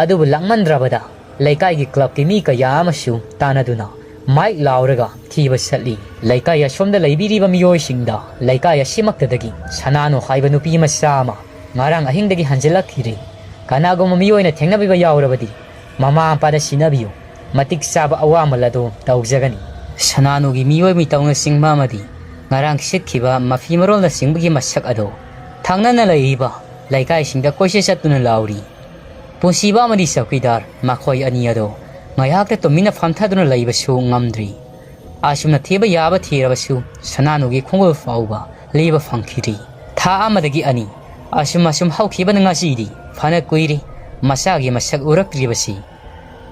ꯑꯗꯨꯕꯨ ꯂꯥꯛꯃꯟꯗ꯭ꯔꯕꯗ ꯂꯩꯀꯥꯏꯒꯤ ꯀ꯭ꯂꯕꯀꯤ ꯃꯤ ꯀꯌꯥ ꯑꯃꯁꯨ ꯇꯥꯟꯅꯗꯨꯅ ꯃꯥꯏꯛ ꯂꯥꯎꯔꯒ ꯊꯤꯕ ꯆꯠꯂꯤ꯫ ꯂꯩꯀꯥꯏ ꯑꯁꯣꯝꯗ ꯂꯩꯕꯤꯔꯤꯕ ꯃꯤꯑꯣꯏꯁꯤꯡꯗ ꯂꯩꯀꯥꯏ ꯑꯁꯤꯃꯛꯇꯗꯒꯤ ꯁꯅꯥꯅꯨ ꯍꯥꯏꯕ ꯅꯨꯄꯤ ꯃꯆꯥ ꯑꯃ ꯉꯔꯥꯡ ꯑꯍꯤꯡꯗꯒꯤ ꯍꯟꯖꯤꯜꯂꯛꯈꯤꯗ꯭ꯔꯦ꯫ ꯀꯅꯥꯒꯨꯝꯕ ꯃꯤꯑꯣꯏꯅ ꯊꯦꯡꯅꯕꯤꯕ ꯌꯥꯎꯔꯕꯗꯤ ꯃꯃꯥ ꯃꯄꯥꯗ ꯁꯤꯟꯅꯕꯤꯌꯨ꯫ ꯃꯇꯤꯛ ꯆꯥꯕ ꯑꯋꯥꯃꯜ ꯑꯗꯨ ꯇꯧꯖꯒꯅꯤ꯫ ꯁꯅꯥꯅꯨꯒꯤ ꯃꯤꯑꯣꯏ ꯃꯤꯇꯧꯅꯆꯤꯡꯕ ꯑꯃꯗꯤ ꯉꯔꯥꯡ ꯁꯤꯠꯈꯤꯕ ꯃꯐꯤ ꯃꯔꯣꯜꯅꯆꯤꯡꯕꯒꯤ ꯃꯁꯛ ꯑꯗꯨ ꯊꯪꯅꯅ ꯂꯩꯔꯤꯕ ꯂꯩꯀꯥꯏꯁꯤꯡꯗ ꯀꯣꯏꯆꯠ ꯆꯠꯇꯨꯅ ꯂꯥꯎꯔꯤ꯫ ꯄꯨꯟꯁꯤꯕ ꯑꯃꯗꯤ ꯆꯧꯀꯤꯗꯥꯔ ꯃꯈꯣꯏ ꯑꯅꯤ ꯑꯗꯨ ꯉꯥꯏꯍꯥꯛꯇ ꯇꯨꯃꯤꯟꯅ ꯐꯝꯊꯗꯨꯅ ꯂꯩꯕꯁꯨ ꯉꯝꯗ꯭ꯔꯤ꯫ ꯑꯁꯨꯝꯅ ꯊꯤꯕ ꯌꯥꯕ ꯊꯤꯔꯕꯁꯨ ꯁꯅꯥꯅꯨꯒꯤ ꯈꯣꯡꯒꯨꯜ ꯐꯥꯎꯕ ꯂꯤꯕ ꯐꯪꯈꯤꯗ꯭ꯔꯤ꯫ ꯊꯥ ꯑꯃꯗꯒꯤ ꯑꯅꯤ ꯑꯁꯨꯝ ꯑꯁꯨꯝ ꯍꯧꯈꯤꯕꯅ ꯉꯁꯤꯗꯤ ꯐꯅ ꯀꯨꯏꯔꯦ ꯃꯆꯥꯒꯤ ꯃꯁꯛ ꯎꯔꯛꯇ꯭ꯔꯤꯕꯁꯤ꯫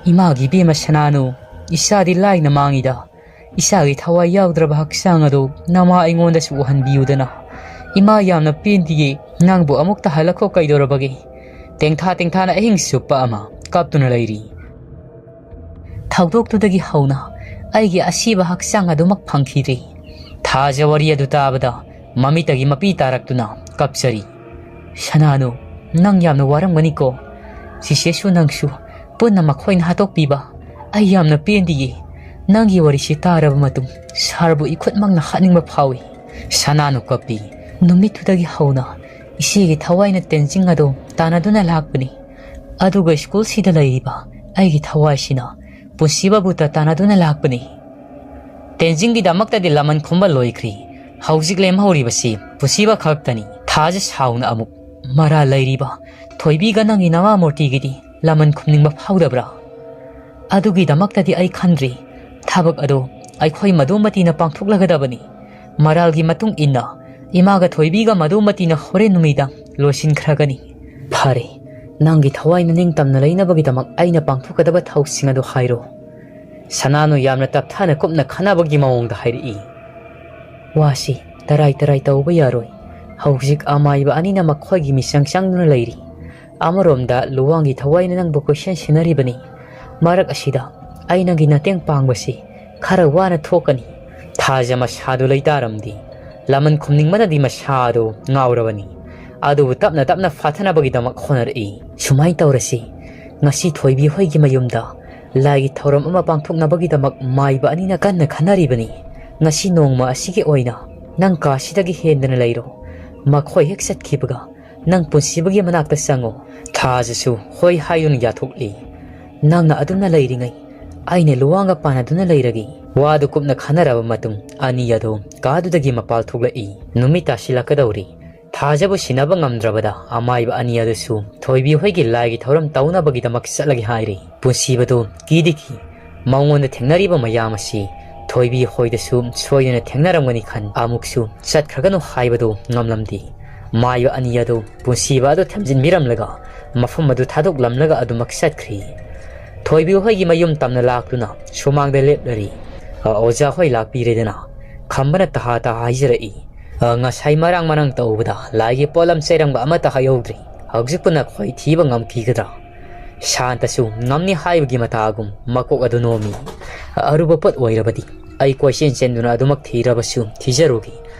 "ꯏꯃꯥꯒꯤ ꯏꯕꯦꯝꯃ ꯁꯅꯥꯅꯨ, ꯏꯆꯥꯗꯤ ꯂꯥꯏꯅ ꯃꯥꯡꯉꯤꯗ꯫ ꯏꯆꯥꯒꯤ ꯊꯋꯥꯏ ꯌꯥꯎꯗ꯭ꯔꯕ ꯍꯛꯆꯥꯡ ꯑꯗꯨ ꯅꯃꯥ ꯑꯩꯉꯣꯟꯗꯁꯨ ꯎꯍꯟꯕꯤꯌꯨꯗꯅ꯫ ꯏꯃꯥ ꯌꯥꯝꯅ ꯄꯦꯟꯗꯤꯌꯦ, ꯅꯪꯕꯨ ꯑꯃꯨꯛꯇ ꯍꯜꯂꯛꯈꯣ ꯀꯩꯗꯧꯔꯕꯒꯦ?" ꯇꯦꯡꯊꯥ ꯇꯦꯡꯊꯥꯅ ꯑꯍꯤꯡ ꯆꯨꯞꯄ ꯑꯃ ꯀꯞꯇꯨꯅ ꯂꯩꯔꯤ꯫ ꯊꯧꯗꯣꯛꯇꯨꯗꯒꯤ ꯍꯧꯅ ꯑꯩꯒꯤ ꯑꯁꯤꯕ ꯍꯛꯆꯥꯡ ꯑꯗꯨꯃꯛ ꯐꯪꯈꯤꯗ꯭ꯔꯤ꯫ ꯊꯥꯖ ꯋꯥꯔꯤ ꯑꯗꯨ ꯇꯥꯕꯗ ꯃꯃꯤꯠꯇꯒꯤ ꯃꯄꯤ ꯇꯥꯔꯛꯇꯨꯅ ꯀꯞꯆꯔꯤ꯫ "ꯁꯅꯥꯅꯨ, ꯅꯪ ꯌꯥꯝꯅ ꯋꯥꯔꯝꯒꯅꯤꯀꯣ꯫ ꯆꯤꯆꯦꯁꯨ ꯅꯪꯁꯨ ꯄꯨꯟꯅ ꯃꯈꯣꯏꯅ ꯍꯥꯠꯇꯣꯛꯄꯤꯕ꯫ ꯑꯩ ꯌꯥꯝꯅ ꯄꯦꯟꯗꯤꯌꯦ꯫ ꯅꯪꯒꯤ ꯋꯥꯔꯤꯁꯤ ꯇꯥꯔꯕ ꯃꯇꯨꯡ ꯁꯥꯔꯕꯨ ꯏꯈꯨꯠꯃꯛꯅ ꯍꯥꯠꯅꯤꯡꯕ ꯐꯥꯎꯏ꯫" ꯁꯅꯥꯅꯨ ꯀꯞꯄꯤ꯫ ꯅꯨꯃꯤꯠꯇꯨꯗꯒꯤ ꯍꯧꯅ ꯏꯆꯦꯒꯤ ꯊꯋꯥꯏꯅ ꯇꯦꯟꯖꯤꯡ ꯑꯗꯨ ꯇꯥꯟꯅꯗꯨꯅ ꯂꯥꯛꯄꯅꯤ꯫ ꯑꯗꯨꯒ ꯁ꯭ꯀꯨꯜꯁꯤꯗ ꯂꯩꯔꯤꯕ ꯑꯩꯒꯤ ꯊꯋꯥꯏꯁꯤꯅ ꯄꯨꯟꯁꯤꯕꯕꯨ ꯇ-, ꯇꯥꯟꯅꯗꯨꯅ ꯂꯥꯛꯄꯅꯤ꯫ "ꯇꯦꯟꯖꯤꯡꯒꯤꯗꯃꯛꯇꯗꯤ ꯂꯃꯟ ꯈꯨꯝꯕ ꯂꯣꯏꯈ꯭ꯔꯤ꯫ ꯍꯧꯖꯤꯛ ꯂꯦꯝꯍꯧꯔꯤꯕꯁꯤ ꯄꯨꯟꯁꯤꯕ ꯈꯛꯇꯅꯤ꯫" ꯊꯥꯖ ꯁꯥꯎꯅ ꯑꯃꯨꯛ, "ꯃꯔꯥꯜ ꯂꯩꯔꯤꯕ ꯊꯣꯏꯕꯤꯒ ꯅꯪꯒꯤ ꯅꯃꯥ ꯃꯨꯔꯇꯤꯒꯤꯗꯤ ꯂꯃꯟ ꯈꯨꯝꯅꯤꯡꯕ ꯐꯥꯎꯗꯕ꯭ꯔꯥ? ꯑꯗꯨꯒꯤꯗꯃꯛꯇꯗꯤ ꯑꯩ ꯈꯟꯗ꯭ꯔꯤ꯫ ꯊꯕꯛ ꯑꯗꯨ ꯑꯩꯈꯣꯏ ꯃꯗꯨꯃꯇꯤꯅ ꯄꯥꯡꯊꯣꯛꯂꯒꯗꯕꯅꯤ꯫ ꯃꯔꯥꯜꯒꯤ ꯃꯇꯨꯡ ꯏꯟꯅ ꯏꯃꯥꯒ ꯊꯣꯏꯕꯤꯒ ꯃꯗꯨꯃꯇꯤꯅ ꯍꯣꯔꯦꯟ ꯅꯨꯃꯤꯗꯥꯡ ꯂꯣꯏꯁꯤꯟꯈ꯭ꯔꯒꯅꯤ꯫" "ꯐꯔꯦ, ꯅꯪꯒꯤ ꯊꯋꯥꯏ ꯅꯤꯡꯇꯝꯅ ꯂꯩꯅꯕꯒꯤꯗꯃꯛ ꯑꯩꯅ ꯄꯥꯡꯊꯣꯛꯀꯗꯕ ꯊꯧꯁꯤꯡ ꯑꯗꯨ ꯍꯥꯏꯔꯣ꯫" ꯁꯅꯥꯅꯨ ꯌꯥꯝꯅ ꯇꯞꯊꯥꯅ ꯀꯨꯞꯅ ꯈꯟꯅꯕꯒꯤ ꯃꯑꯣꯡꯗ ꯍꯥꯏꯔꯛꯏ꯫ "ꯋꯥꯁꯤ ꯇꯔꯥꯏ ꯇꯔꯥꯏ ꯇꯧꯕ ꯌꯥꯔꯣꯏ꯫ ꯍꯧꯖꯤꯛ ꯑꯃꯥꯏꯕ ꯑꯅꯤꯅ ꯃꯈꯣꯏꯒꯤ ꯃꯤꯆꯪ ꯆꯪꯗꯨꯅ ꯂꯩꯔꯤ꯫ ꯑꯃꯔꯣꯝꯗ ꯂꯨꯋꯥꯡꯒꯤ ꯊꯋꯥꯏꯅ ꯅꯪꯕꯨ ꯀꯣꯏꯁꯦꯟ ꯁꯦꯟꯅꯔꯤꯕꯅꯤ꯫ ꯃꯔꯛ ꯑꯁꯤꯗ ꯑꯩ ꯅꯪꯒꯤ ꯃꯇꯦꯡ ꯄꯥꯡꯕꯁꯤ ꯈꯔ ꯋꯥꯅ ꯊꯣꯛꯀꯅꯤ꯫" ꯊꯥꯖ ꯃꯁꯥꯗꯨ ꯂꯩꯇꯥꯔꯝꯗꯦ꯫ ꯂꯃꯟ ꯈꯨꯝꯅꯤꯡꯕꯅꯗꯤ ꯃꯁꯥꯗꯨ ꯉꯥꯎꯔꯕꯅꯤ꯫ ꯑꯗꯨꯕꯨ ꯇꯞꯅ ꯇꯞꯅ ꯐꯥꯊꯅꯕꯒꯤꯗꯃꯛ ꯍꯣꯠꯅꯔꯛꯏ꯫ "ꯁꯨꯃꯥꯏꯅ ꯇꯧꯔꯁꯤ, ꯉꯁꯤ ꯊꯣꯏꯕꯤ ꯍꯣꯏꯒꯤ ꯃꯌꯨꯝꯗ ꯂꯥꯏꯒꯤ ꯊꯧꯔꯝ ꯑꯃ ꯄꯥꯡꯊꯣꯛꯅꯕꯒꯤꯗꯃꯛ ꯃꯥꯏꯕ ꯑꯅꯤꯅ ꯀꯟꯅ ꯈꯟꯅꯔꯤꯕꯅꯤ꯫ ꯉꯁꯤ ꯅꯣꯡꯃ ꯑꯁꯤꯒꯤ ꯑꯣꯏꯅ ꯅꯪ ꯀꯥꯁꯤꯗꯒꯤ ꯍꯦꯟꯗꯅ ꯂꯩꯔꯣ꯫ ꯃꯈꯣꯏ ꯍꯦꯛ ꯆꯠꯈꯤꯕꯒ ꯅꯪ ꯄꯨꯟꯁꯤꯕꯒꯤ ꯃꯅꯥꯛꯇ ꯆꯪꯉꯨ꯫" ꯊꯥꯖꯁꯨ ꯍꯣꯏ ꯍꯥꯏꯗꯨꯅ ꯌꯥꯊꯣꯛꯂꯤ꯫ "ꯅꯪꯅ ꯑꯗꯨꯝꯅ ꯂꯩꯔꯤꯉꯩ ꯑꯩꯅ ꯂꯨꯋꯥꯡꯒ ꯄꯥꯟꯅꯗꯨꯅ ꯂꯩꯔꯒꯦ꯫" ꯋꯥꯗꯨ ꯀꯨꯞꯅ ꯈꯟꯅꯔꯕ ꯃꯇꯨꯡ ꯑꯅꯤ ꯑꯗꯨ ꯀꯥꯗꯨꯗꯒꯤ ꯃꯄꯥꯜ ꯊꯣꯛꯂꯛꯏ꯫ ꯅꯨꯃꯤꯠ ꯇꯥꯁꯤꯜꯂꯛꯀꯗꯧꯔꯤ꯫ ꯊꯥꯖꯕꯨ ꯁꯤꯟꯅꯕ ꯉꯝꯗ꯭ꯔꯕꯗ ꯑꯃꯥꯏꯕ ꯑꯅꯤ ꯑꯗꯨꯁꯨ ꯊꯣꯏꯕꯤ ꯍꯣꯏꯒꯤ ꯂꯥꯏꯒꯤ ꯊꯧꯔꯝ ꯇꯧꯅꯕꯒꯤꯗꯃꯛ ꯆꯠꯂꯒꯦ ꯍꯥꯏꯔꯤ꯫ ꯄꯨꯟꯁꯤꯕꯗꯨ ꯀꯤꯗꯤ ꯀꯤ꯫ ꯃꯉꯣꯟꯗ ꯊꯦꯡꯅꯔꯤꯕ ꯃꯌꯥꯝ ꯑꯁꯤ ꯊꯣꯏꯕꯤ ꯍꯣꯏꯗꯁꯨ ꯁꯣꯏꯗꯅ ꯊꯦꯡꯅꯔꯝꯒꯅꯤ ꯈꯟ ꯑꯃꯨꯛꯁꯨ ꯆꯠꯈ꯭ꯔꯒꯅꯨ ꯍꯥꯏꯕꯗꯨ ꯉꯝꯂꯝꯗꯦ꯫ ꯃꯥꯏꯕ ꯑꯅꯤ ꯑꯗꯨ ꯄꯨꯟꯁꯤꯕ ꯑꯗꯨ ꯊꯦꯝꯖꯤꯟꯕꯤꯔꯝꯂꯒ ꯃꯐꯝ ꯑꯗꯨ ꯊꯥꯗꯣꯛꯂꯝꯂꯒ ꯑꯗꯨꯃꯛ ꯆꯠꯈ꯭ꯔꯤ꯫ ꯊꯣꯏꯕꯤ ꯍꯣꯏꯒꯤ ꯃꯌꯨꯝ ꯇꯝꯅ ꯂꯥꯛꯇꯨꯅ ꯁꯨꯃꯥꯡꯗ ꯂꯦꯞꯂꯔꯤ꯫ "ꯑ, ꯑꯣꯖꯥ ꯍꯣꯏ ꯂꯥꯛꯄꯤꯔꯦꯗꯅ?" ꯈꯝꯕꯅ ꯇꯍꯥ ꯇꯍꯥ ꯍꯥꯏꯖꯔꯛꯏ꯫ "ꯑ, ꯉꯁꯥꯏ ꯃꯔꯥꯡ ꯃꯔꯥꯡ ꯇꯧꯕꯗ ꯂꯥꯏꯒꯤ ꯄꯣꯠꯂꯝ ꯆꯩꯔꯝꯕ ꯑꯃꯠꯇ ꯍꯥꯏꯍꯧꯗ꯭ꯔꯤ꯫ ꯍꯧꯖꯤꯛꯄꯨ ꯅꯈꯣꯏ ꯊꯤꯕ ꯉꯝꯈꯤꯒꯗ꯭ꯔꯥ?" ꯁꯥꯟꯇꯁꯨ ꯉꯝꯅꯤ ꯍꯥꯏꯕꯒꯤ ꯃꯇꯥꯒꯨꯝ ꯃꯀꯣꯛ ꯑꯗꯨ ꯅꯣꯝꯃꯤ꯫ "ꯑ, ꯑꯔꯨꯕ ꯄꯣꯠ ꯑꯣꯏꯔꯕꯗꯤ ꯑꯩ ꯀꯣꯏꯆꯦꯟ ꯆꯦꯟꯗꯨꯅ ꯑꯗꯨꯃꯛ ꯊꯤꯔꯕꯁꯨ ꯊꯤꯖꯔꯨꯒꯦ꯫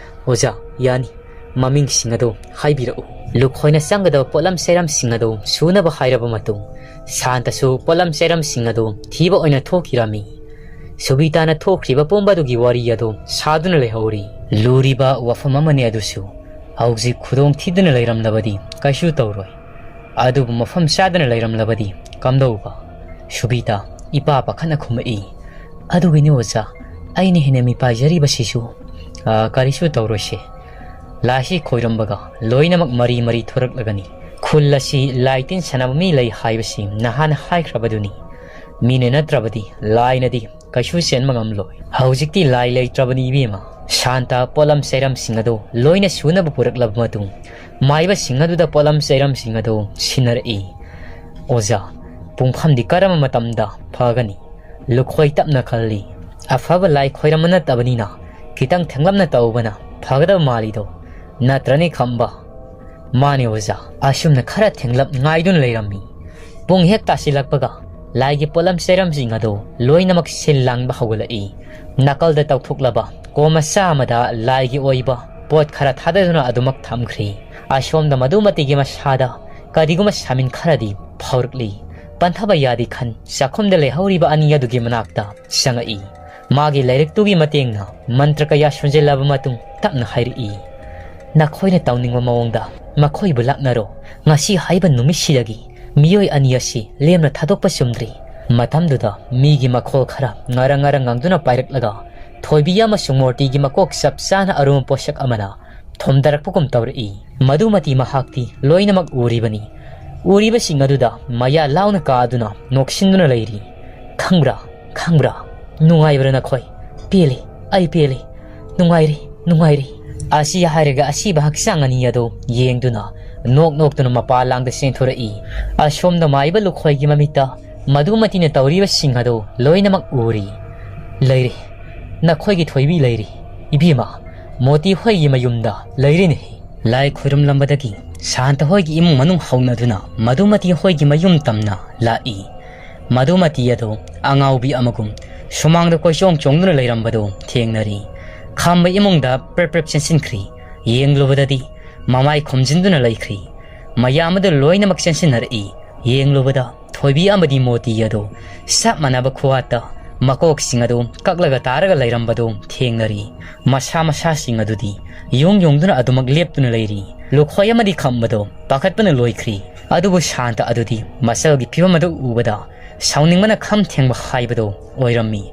ꯑꯣꯖꯥ, ꯌꯥꯅꯤ꯫ ꯃꯃꯤꯡꯁꯤꯡ ꯑꯗꯨ ꯍꯥꯏꯕꯤꯔꯛꯎ꯫" ꯂꯨꯈꯣꯏꯅ ꯆꯪꯒꯗꯕ ꯄꯣꯠꯂꯝ ꯆꯩꯔꯝꯁꯤꯡ ꯑꯗꯨ ꯁꯨꯅꯕ ꯍꯥꯏꯔꯕ ꯃꯇꯨꯡ, ꯁꯥꯟꯇꯁꯨ ꯄꯣꯠꯂꯝ ꯆꯩꯔꯝꯁꯤꯡ ꯑꯗꯨ ꯊꯤꯕ ꯑꯣꯏꯅ ꯊꯣꯛꯈꯤꯔꯝꯃꯤ꯫ ꯁꯨꯕꯤꯇꯥꯅ ꯊꯣꯛꯈ꯭ꯔꯤꯕ ꯄꯨꯝꯕ ꯑꯗꯨꯒꯤ ꯋꯥꯔꯤ ꯑꯗꯨ ꯁꯥꯗꯨꯅ ꯂꯩꯍꯧꯔꯤ꯫ ꯂꯨꯔꯤꯕ ꯋꯥꯐꯝ ꯑꯃꯅꯤ ꯑꯗꯨꯁꯨ꯫ ꯍꯧꯖꯤꯛ ꯈꯨꯗꯣꯡ ꯊꯤꯗꯨꯅ ꯂꯩꯔꯝꯂꯕꯗꯤ ꯀꯩꯁꯨ ꯇꯧꯔꯣꯏ꯫ ꯑꯗꯨꯕꯨ ꯃꯐꯝ ꯆꯥꯗꯅ ꯂꯩꯔꯝꯂꯕꯗꯤ ꯀꯝꯗꯧꯕ? ꯁꯨꯕꯤꯇꯥ ꯏꯄꯥ ꯄꯥꯈꯠꯅ ꯈꯨꯝꯃꯛꯏ꯫ "ꯑꯗꯨꯒꯤꯅꯤ ꯑꯣꯖꯥ, ꯑꯩꯅ ꯍꯦꯟꯅ ꯃꯤꯄꯥꯏꯖꯔꯤꯕꯁꯤꯁꯨ꯫ ꯑ, ꯀꯔꯤꯁꯨ ꯇꯧꯔꯣꯏꯁꯦ꯫ ꯂꯥꯏꯁꯤ ꯈꯣꯏꯔꯝꯕꯒ ꯂꯣꯏꯅꯃꯛ ꯃꯔꯤ ꯃꯔꯤ ꯊꯣꯔꯛꯂꯒꯅꯤ꯫ ꯈꯨꯜ ꯑꯁꯤ ꯂꯥꯏ ꯇꯤꯟ ꯁꯥꯟꯅꯕ ꯃꯤ ꯂꯩ ꯍꯥꯏꯕꯁꯤ ꯅꯍꯥꯟ ꯍꯥꯏꯈ꯭ꯔꯕꯗꯨꯅꯤ꯫ ꯃꯤꯅ ꯅꯠꯇ꯭ꯔꯕꯗꯤ ꯂꯥꯏꯅꯗꯤ ꯀꯩꯁꯨ ꯆꯦꯟꯕ ꯉꯝꯂꯣꯏ꯫ ꯍꯧꯖꯤꯛꯇꯤ ꯂꯥꯏ ꯂꯩꯇ꯭ꯔꯕꯅꯤ ꯏꯕꯦꯝꯃ꯫" ꯁꯥꯟꯇ ꯄꯣꯠꯂꯝ ꯆꯩꯔꯝꯁꯤꯡ ꯑꯗꯨ ꯂꯣꯏꯅ ꯁꯨꯅꯕ ꯄꯨꯔꯛꯂꯕ ꯃꯇꯨꯡ, ꯃꯥꯏꯕꯁꯤꯡ ꯑꯗꯨꯗ ꯄꯣꯠꯂꯝ ꯆꯩꯔꯝꯁꯤꯡ ꯑꯗꯨ ꯁꯤꯟꯅꯔꯛꯏ꯫ "ꯑꯣꯖꯥ, ꯄꯨꯡꯐꯝꯗꯤ ꯀꯔꯝꯕ ꯃꯇꯝꯗ ꯐꯒꯅꯤ?" ꯂꯨꯈꯣꯏ ꯇꯞꯅ ꯈꯜꯂꯤ꯫ "ꯑꯐꯕ ꯂꯥꯏ ꯈꯣꯏꯔꯝꯕ ꯅꯠꯇꯕꯅꯤꯅ ꯈꯤꯇꯪ ꯊꯦꯡꯂꯞꯅ ꯇꯧꯕꯅ ꯐꯒꯗꯕ ꯃꯥꯜꯂꯤꯗꯣ, ꯅꯠꯇ꯭ꯔꯅꯦ ꯈꯝꯕ?" "ꯃꯥꯅꯦ ꯑꯣꯖꯥ, ꯑꯁꯨꯝꯅ ꯈꯔ ꯊꯦꯡꯂꯞ ꯉꯥꯏꯗꯨꯅ ꯂꯩꯔꯝꯃꯤ꯫ ꯄꯨꯡ ꯍꯦꯛ ꯇꯥꯁꯤꯜꯂꯛꯄꯒ ꯂꯥꯏꯒꯤ ꯄꯣꯠꯂꯝ ꯆꯩꯔꯝꯁꯤꯡ ꯑꯗꯨ ꯂꯣꯏꯅꯃꯛ ꯁꯤꯜ ꯂꯥꯡꯕ ꯍꯧꯒꯠꯂꯛꯏ꯫ ꯅꯥꯀꯜꯗ ꯇꯧꯊꯣꯛꯂꯕ ꯀꯣ ꯃꯆꯥ ꯑꯃꯗ ꯂꯥꯏꯒꯤ ꯑꯣꯏꯕ ꯄꯣꯠ ꯈꯔ ꯊꯥꯗꯗꯨꯅ ꯑꯗꯨꯃꯛ ꯊꯝꯈ꯭ꯔꯤ꯫ ꯑꯁꯣꯝꯗ ꯃꯗꯨꯃꯇꯤꯒꯤ ꯃꯁꯥꯗ ꯀꯔꯤꯒꯨꯝꯕ ꯁꯥꯃꯤꯟ ꯈꯔꯗꯤ ꯐꯥꯎꯔꯛꯂꯤ꯫ ꯄꯟꯊꯕ ꯌꯥꯗꯦ ꯈꯟ ꯆꯥꯛꯈꯨꯝꯗ ꯂꯩꯍꯧꯔꯤꯕ ꯑꯅꯤ ꯑꯗꯨꯒꯤ ꯃꯅꯥꯛꯇ ꯆꯪꯉꯛꯏ꯫ ꯃꯥꯒꯤ ꯂꯥꯏꯔꯤꯛꯇꯨꯒꯤ ꯃꯇꯦꯡꯅ ꯃꯟꯇ꯭ꯔ ꯀꯌꯥ ꯁꯣꯟꯖꯤꯜꯂꯕ ꯃꯇꯨꯡ ꯇꯞꯅ ꯍꯥꯏꯔꯛꯏ, "ꯅꯈꯣꯏꯅ ꯇꯧꯅꯤꯡꯕ ꯃꯑꯣꯡꯗ ꯃꯈꯣꯏꯕꯨ ꯂꯥꯛꯅꯔꯣ꯫ ꯉꯁꯤ ꯍꯥꯏꯕ ꯅꯨꯃꯤꯠꯁꯤꯗꯒꯤ ꯃꯤꯑꯣꯏ ꯑꯅꯤ ꯑꯁꯤ ꯂꯦꯝꯅ ꯊꯥꯗꯣꯛꯄ ꯆꯨꯝꯗ꯭ꯔꯤ꯫" ꯃꯇꯝꯗꯨꯗ ꯃꯤꯒꯤ ꯃꯈꯣꯜ ꯈꯔ ꯉꯔꯪ ꯉꯔꯪ ꯉꯪꯗꯨꯅ ꯄꯥꯏꯔꯛꯂꯒ ꯊꯣꯏꯕꯤ ꯑꯃꯁꯨꯡ ꯃꯣꯔꯇꯤꯒꯤ ꯃꯀꯣꯛ ꯆꯞ ꯆꯥꯅ ꯑꯔꯨꯝꯕ ꯄꯣꯠꯁꯛ ꯑꯃꯅ ꯊꯣꯝꯗꯔꯛꯄꯒꯨꯝ ꯇꯧꯔꯛꯏ꯫ ꯃꯗꯨꯃꯇꯤ ꯃꯍꯥꯛꯇꯤ ꯂꯣꯏꯅꯃꯛ ꯎꯔꯤꯕꯅꯤ꯫ ꯎꯔꯤꯕꯁꯤꯡ ꯑꯗꯨꯗ ꯃꯌꯥ ꯂꯥꯎꯅ ꯀꯥꯗꯨꯅ ꯅꯣꯛꯁꯤꯟꯗꯨꯅ ꯂꯩꯔꯤ꯫ "ꯈꯪꯕ꯭ꯔꯥ? ꯈꯪꯕ꯭ꯔꯥ? ꯅꯨꯡꯉꯥꯏꯕ꯭ꯔꯥ ꯅꯈꯣꯏ? ꯄꯦꯜꯂꯤ, ꯑꯩ ꯄꯦꯜꯂꯤ꯫ ꯅꯨꯡꯉꯥꯏꯔꯤ, ꯅꯨꯡꯉꯥꯏꯔꯤ꯫" ꯑꯁꯤ ꯍꯥꯏꯔꯒ ꯑꯁꯤꯕ ꯍꯛꯆꯥꯡ ꯑꯅꯤ ꯑꯗꯨ ꯌꯦꯡꯗꯨꯅ ꯅꯣꯛ ꯅꯣꯛꯇꯨꯅ ꯃꯄꯥ ꯂꯥꯡꯗ ꯆꯦꯟꯊꯣꯔꯛꯏ꯫ ꯑꯁꯣꯝꯗ ꯃꯥꯏꯕ ꯂꯨꯈꯣꯏꯒꯤ ꯃꯃꯤꯠꯇ ꯃꯗꯨꯃꯇꯤꯅ ꯇꯧꯔꯤꯕꯁꯤꯡ ꯑꯗꯨ ꯂꯣꯏꯅꯃꯛ ꯎꯔꯤ꯫ "ꯂꯩꯔꯤ, ꯅꯈꯣꯏꯒꯤ ꯊꯣꯏꯕꯤ ꯂꯩꯔꯤ꯫ ꯏꯕꯦꯝꯃ, ꯃꯣꯇꯤ ꯍꯣꯏꯒꯤ ꯃꯌꯨꯝꯗ ꯂꯩꯔꯤꯅꯤ"꯫ ꯂꯥꯏ ꯈꯨꯔꯨꯝꯂꯝꯕꯗꯒꯤ ꯁꯥꯟꯇ ꯍꯣꯏꯒꯤ ꯏꯃꯨꯡ ꯃꯅꯨꯡ ꯍꯧꯅꯗꯨꯅ ꯃꯗꯨꯃꯇꯤ ꯍꯣꯏꯒꯤ ꯃꯌꯨꯝ ꯇꯝꯅ ꯂꯥꯛꯏ꯫ ꯃꯗꯨꯃꯇꯤ ꯑꯗꯨ ꯑꯉꯥꯎꯕꯤ ꯑꯃꯒꯨꯝ ꯁꯨꯃꯥꯡꯗ ꯀꯣꯏꯆꯣꯡ ꯆꯣꯡꯗꯨꯅ ꯂꯩꯔꯝꯕꯗꯨ ꯊꯦꯡꯅꯔꯤ꯫ ꯈꯥꯝꯕ ꯏꯃꯨꯡꯗ ꯄ꯭ꯔꯦꯞ ꯄ꯭ꯔꯦꯞ ꯆꯦꯟꯁꯤꯟꯈ꯭ꯔꯤ꯫ ꯌꯦꯡꯂꯨꯕꯗꯗꯤ ꯃꯃꯥꯏ ꯈꯨꯝꯖꯤꯟꯗꯨꯅ ꯂꯩꯈ꯭ꯔꯤ꯫ ꯃꯌꯥꯝ ꯑꯗꯨ ꯂꯣꯏꯅꯃꯛ ꯆꯦꯟꯁꯤꯟꯅꯔꯛꯏ꯫ ꯌꯦꯡꯂꯨꯕꯗ ꯊꯣꯏꯕꯤ ꯑꯃꯗꯤ ꯃꯣꯇꯤ ꯑꯗꯨ ꯆꯞ ꯃꯥꯟꯅꯕ ꯈꯨꯋꯥꯠꯇ ꯃꯀꯣꯛꯁꯤꯡ ꯑꯗꯨ ꯀꯛꯂꯒ ꯇꯥꯔꯒ ꯂꯩꯔꯝꯕꯗꯨ ꯊꯦꯡꯅꯔꯤ꯫ ꯃꯁꯥ ꯃꯁꯥꯁꯤꯡ ꯑꯗꯨꯗꯤ ꯌꯣꯡ ꯌꯣꯡꯗꯨꯅ ꯑꯗꯨꯃꯛ ꯂꯦꯞꯇꯨꯅ ꯂꯩꯔꯤ꯫ ꯂꯨꯈꯣꯏ ꯑꯃꯗꯤ ꯈꯝꯕꯗꯨ ꯄꯥꯈꯠꯄꯅ ꯂꯣꯏꯈ꯭ꯔꯤ꯫ ꯑꯗꯨꯕꯨ ꯁꯥꯟꯇ ꯑꯗꯨꯗꯤ ꯃꯆꯜꯒꯤ ꯐꯤꯕꯝ ꯑꯗꯨ ꯎꯕꯗ ꯁꯥꯎꯅꯤꯡꯕꯅ ꯈꯝ ꯊꯦꯡꯕ ꯍꯥꯏꯕꯗꯨ ꯑꯣꯏꯔꯝꯃꯤ꯫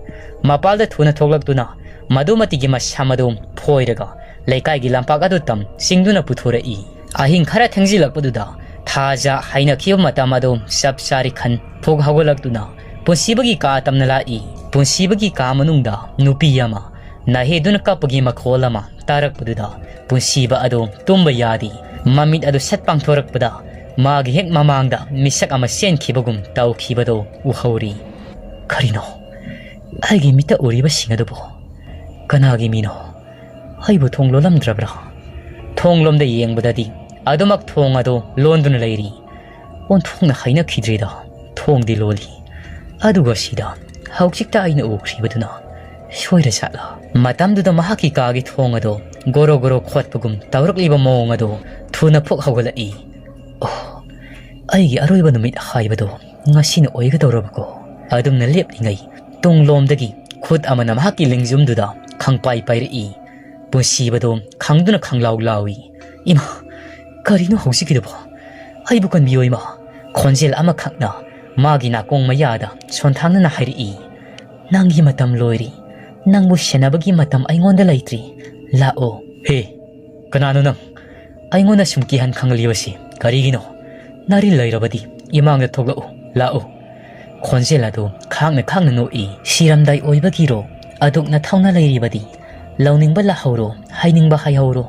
ꯃꯄꯥꯜꯗ ꯊꯨꯅ ꯊꯣꯛꯂꯛꯇꯨꯅ ꯃꯗꯨꯃꯇꯤꯒꯤ ꯃꯁꯝ ꯑꯗꯨ ꯐꯣꯏꯔꯒ ꯂꯩꯀꯥꯏꯒꯤ ꯂꯝꯄꯥꯛ ꯑꯗꯨ ꯇꯝ ꯆꯤꯡꯗꯨꯅ ꯄꯨꯊꯣꯔꯛꯏ꯫ ꯑꯍꯤꯡ ꯈꯔ ꯊꯦꯡꯖꯤꯜꯂꯛꯄꯗꯨꯗ ꯊꯥꯖ ꯍꯥꯏꯅꯈꯤꯕ ꯃꯇꯝ ꯑꯗꯨ ꯆꯞ ꯆꯥꯔꯤ ꯈꯟ ꯊꯣꯛ ꯍꯧꯒꯠꯂꯛꯇꯨꯅ ꯄꯨꯟꯁꯤꯕꯒꯤ ꯀꯥ ꯇꯝꯅ ꯂꯥꯛꯏ꯫ ꯄꯨꯟꯁꯤꯕꯒꯤ ꯀꯥ ꯃꯅꯨꯡꯗ ꯅꯨꯄꯤ ꯑꯃ ꯅꯥꯍꯦꯗꯨꯅ ꯀꯞꯄꯒꯤ ꯃꯈꯣꯜ ꯑꯃ ꯇꯥꯔꯛꯄꯗꯨꯗ ꯄꯨꯟꯁꯤꯕ ꯑꯗꯨ ꯇꯨꯝꯕ ꯌꯥꯗꯦ꯫ ꯃꯃꯤꯠ ꯑꯗꯨ ꯁꯠ ꯄꯥꯡꯊꯣꯔꯛꯄꯗ ꯃꯥꯒꯤ ꯍꯦꯛ ꯃꯃꯥꯡꯗ ꯃꯤꯁꯛ ꯑꯃ ꯆꯦꯟꯈꯤꯕꯒꯨꯝ ꯇꯧꯈꯤꯕꯗꯨ ꯎꯍꯧꯔꯤ꯫ "ꯀꯔꯤꯅꯣ? ꯑꯩꯒꯤ ꯃꯤꯠꯇ ꯎꯔꯤꯕꯁꯤꯡ ꯑꯗꯨꯕꯨ ꯀꯅꯥꯒꯤ ꯃꯤꯅꯣ? ꯑꯩꯕꯨ ꯊꯣꯡ ꯂꯣꯜꯂꯝꯗ꯭ꯔꯕ꯭ꯔꯥ?" ꯊꯣꯡ ꯂꯣꯝꯗ ꯌꯦꯡꯕꯗꯗꯤ ꯑꯗꯨꯃꯛ ꯊꯣꯡ ꯑꯗꯨ ꯂꯣꯟꯗꯨꯅ ꯂꯩꯔꯤ꯫ ꯑꯣꯟꯊꯣꯛꯅ ꯍꯩꯅꯈꯤꯗ꯭ꯔꯦꯗ꯫ ꯊꯣꯡꯗꯤ ꯂꯣꯜꯂꯤ꯫ ꯑꯗꯨꯒ ꯁꯤꯗ ꯍꯧꯖꯤꯛꯇ ꯑꯩꯅ ꯎꯈ꯭ꯔꯤꯕꯗꯨꯅ ꯁꯣꯏꯔ ꯖꯥꯠꯂꯥ? ꯃꯇꯝꯗꯨꯗ ꯃꯍꯥꯛꯀꯤ ꯀꯥꯒꯤ ꯊꯣꯡ ꯑꯗꯨ ꯒꯣꯔꯣ ꯒꯣꯔꯣ ꯈꯣꯠꯄꯒꯨꯝ ꯇꯧꯔꯛꯂꯤꯕ ꯃꯑꯣꯡ ꯑꯗꯨ ꯊꯨꯅ ꯐꯨꯛ ꯍꯧꯒꯠꯂꯛꯏ꯫ "ꯑꯣ, ꯑꯩꯒꯤ ꯑꯔꯣꯏꯕ ꯅꯨꯃꯤꯠ ꯍꯥꯏꯕꯗꯨ ꯉꯁꯤꯅ ꯑꯣꯏꯒꯗꯧꯔꯕꯀꯣ?" ꯑꯗꯨꯝꯅ ꯂꯦꯞꯂꯤꯉꯩ ꯇꯨꯡꯂꯣꯝꯗꯒꯤ ꯈꯨꯠ ꯑꯃꯅ ꯃꯍꯥꯛꯀꯤ ꯂꯦꯡꯖꯨꯝꯗꯨꯗ ꯈꯪꯄꯥꯏ ꯄꯥꯏꯔꯛꯏ꯫ ꯄꯨꯟꯁꯤꯕꯗꯨ ꯈꯪꯗꯨꯅ ꯈꯪꯂꯥꯎ ꯂꯥꯎꯏ꯫ "ꯏꯃꯥ, ꯀꯔꯤꯅꯣ ꯍꯧꯖꯤꯛꯀꯤꯗꯨꯕꯣ? ꯑꯩꯕꯨ ꯀꯟꯕꯤꯌꯣ ꯏꯃꯥ!" ꯈꯣꯟꯖꯦꯜ ꯑꯃꯈꯛꯅ ꯃꯥꯒꯤ ꯅꯥꯀꯣꯡ ꯃꯌꯥꯗ ꯁꯣꯟꯊꯥꯡꯅꯅ ꯍꯥꯏꯔꯛꯏ꯫ "ꯅꯪꯒꯤ ꯃꯇꯝ ꯂꯣꯏꯔꯦ꯫ ꯅꯪꯕꯨ ꯁꯦꯟꯅꯕꯒꯤ ꯃꯇꯝ ꯑꯩꯉꯣꯟꯗ ꯂꯩꯇ꯭ꯔꯦ꯫ ꯂꯥꯛꯑꯣ꯫" "ꯍꯦ, ꯀꯅꯥꯅꯣ ꯅꯪ? ꯑꯩꯉꯣꯟꯗ ꯁꯨꯝ ꯀꯤꯍꯟ ꯈꯪꯍꯜꯂꯤꯕꯁꯤ ꯀꯔꯤꯒꯤꯅꯣ? ꯅꯥꯔꯤꯜ ꯂꯩꯔꯕꯗꯤ ꯏꯃꯥꯡꯗ ꯊꯣꯛꯂꯛꯎ, ꯂꯥꯛꯎ꯫" ꯈꯣꯟꯖꯦꯜ ꯑꯗꯨ ꯈꯥꯡꯅ ꯈꯥꯡꯅ ꯅꯣꯛꯏ꯫ "ꯁꯤꯔꯝꯗꯥꯏ ꯑꯣꯏꯕꯒꯤꯔꯣ? ꯑꯗꯨꯛ ꯅꯊꯧꯅ ꯂꯩꯔꯤꯕꯗꯤ꯫ ꯂꯧꯅꯤꯡꯕ ꯂꯥꯛꯍꯧꯔꯣ, ꯍꯥꯏꯅꯤꯡꯕ ꯍꯥꯏꯍꯧꯔꯣ꯫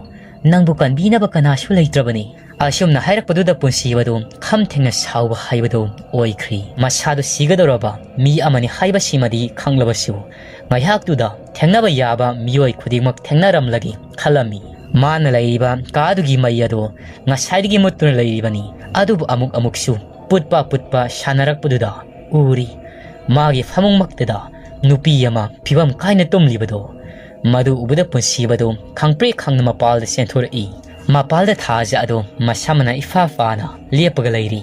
ꯅꯪꯕꯨ ꯀꯟꯕꯤꯅꯕ ꯀꯅꯥꯁꯨ ꯂꯩꯇ꯭ꯔꯕꯅꯤ꯫ ꯑꯁꯨꯝꯅ ꯍꯥꯏꯔꯛꯄꯗꯨꯗ ꯄꯨꯟꯁꯤꯕꯗꯨ ꯈꯝ ꯊꯦꯡꯅ ꯁꯥꯎꯕ ꯍꯥꯏꯕꯗꯨ ꯑꯣꯏꯈ꯭ꯔꯤ꯫ ꯃꯁꯥꯗꯨ ꯁꯤꯒꯗꯧꯔꯕ ꯃꯤ ꯑꯃꯅꯤ ꯍꯥꯏꯕꯁꯤꯃꯗꯤ ꯈꯪꯂꯕꯁꯨ, ꯉꯥꯏꯍꯥꯛꯇꯨꯗ ꯊꯦꯡꯅꯕ ꯌꯥꯕ ꯃꯤꯑꯣꯏ ꯈꯨꯗꯤꯡꯃꯛ ꯊꯦꯡꯅꯔꯝꯂꯒꯦ ꯈꯜꯂꯝꯃꯤ꯫ ꯃꯥꯅ ꯂꯩꯔꯤꯕ ꯀꯥꯗꯨꯒꯤ ꯃꯩ ꯑꯗꯨ ꯉꯁꯥꯏꯗꯒꯤ ꯃꯨꯠꯇꯨꯅ ꯂꯩꯔꯤꯕꯅꯤ꯫ ꯑꯗꯨꯕꯨ ꯑꯃꯨꯛ ꯑꯃꯨꯛꯁꯨ ꯄꯨꯠꯄ ꯄꯨꯠꯄ ꯁꯥꯟꯅꯔꯛꯄꯗꯨꯗ ꯎꯔꯤ꯫ ꯃꯥꯒꯤ ꯐꯃꯨꯡꯃꯛꯇꯗ ꯅꯨꯄꯤ ꯑꯃ ꯐꯤꯕꯝ ꯀꯥꯏꯅ ꯇꯨꯝꯂꯤꯕꯗꯣ꯫ ꯃꯗꯨ ꯎꯕꯗ ꯄꯨꯟꯁꯤꯕꯗꯨ ꯈꯪꯄ꯭ꯔꯦꯛ ꯈꯪꯅ ꯃꯄꯥꯜꯗ ꯆꯦꯟꯊꯣꯔꯛꯏ꯫ ꯃꯄꯥꯜꯗ ꯊꯥꯖ ꯑꯗꯨ ꯃꯁꯥꯃꯅ ꯏꯐꯥ ꯐꯥꯅ ꯂꯦꯞꯄꯒ ꯂꯩꯔꯤ꯫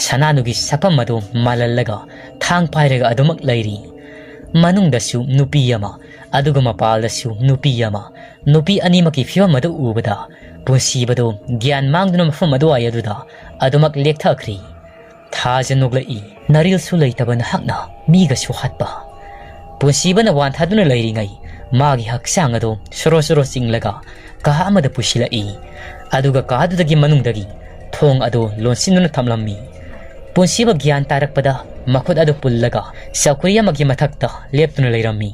ꯁꯅꯥꯅꯨꯒꯤ ꯁꯛꯐꯝ ꯑꯗꯨ ꯃꯥꯜꯍꯜꯂꯒ ꯊꯥꯡ ꯄꯥꯏꯔꯒ ꯑꯗꯨꯃꯛ ꯂꯩꯔꯤ꯫ ꯃꯅꯨꯡꯗꯁꯨ ꯅꯨꯄꯤ ꯑꯃ, ꯑꯗꯨꯒ ꯃꯄꯥꯜꯗꯁꯨ ꯅꯨꯄꯤ ꯑꯃ꯫ ꯅꯨꯄꯤ ꯑꯅꯤꯃꯛꯀꯤ ꯐꯤꯕꯝ ꯑꯗꯨ ꯎꯕꯗ ꯄꯨꯟꯁꯤꯕꯗꯨ ꯒ꯭ꯌꯥꯟ ꯃꯥꯡꯗꯨꯅ ꯃꯐꯝ ꯑꯗꯨꯋꯥꯏ ꯑꯗꯨꯗ ꯑꯗꯨꯃꯛ ꯂꯦꯛꯊꯈ꯭ꯔꯤ꯫ ꯊꯥꯖ ꯅꯣꯛꯂꯛꯏ꯫ "ꯅꯔꯤꯜꯁꯨ ꯂꯩꯇꯕ ꯅꯍꯥꯛꯅ ꯃꯤꯒꯁꯨ ꯍꯥꯠꯄ!" ꯄꯨꯟꯁꯤꯕꯅ ꯋꯥꯟꯊꯗꯨꯅ ꯂꯩꯔꯤꯉꯩ ꯃꯥꯒꯤ ꯍꯛꯆꯥꯡ ꯑꯗꯨ ꯁꯣꯔꯣ ꯁꯣꯔꯣ ꯆꯤꯡꯂꯒ ꯀꯥ ꯑꯃꯗ ꯄꯨꯁꯤꯜꯂꯛꯏ꯫ ꯑꯗꯨꯒ ꯀꯥꯗꯨꯗꯒꯤ ꯃꯅꯨꯡꯗꯒꯤ ꯊꯣꯡ ꯑꯗꯨ ꯂꯣꯟꯁꯤꯟꯗꯨꯅ ꯊꯝꯂꯝꯃꯤ꯫ ꯄꯨꯟꯁꯤꯕ ꯒ꯭ꯌꯥꯟ ꯇꯥꯔꯛꯄꯗ ꯃꯈꯨꯠ ꯑꯗꯨ ꯄꯨꯜꯂꯒ ꯆꯧꯀ꯭ꯔꯤ ꯑꯃꯒꯤ ꯃꯊꯛꯇ ꯂꯦꯞꯇꯨꯅ ꯂꯩꯔꯝꯃꯤ꯫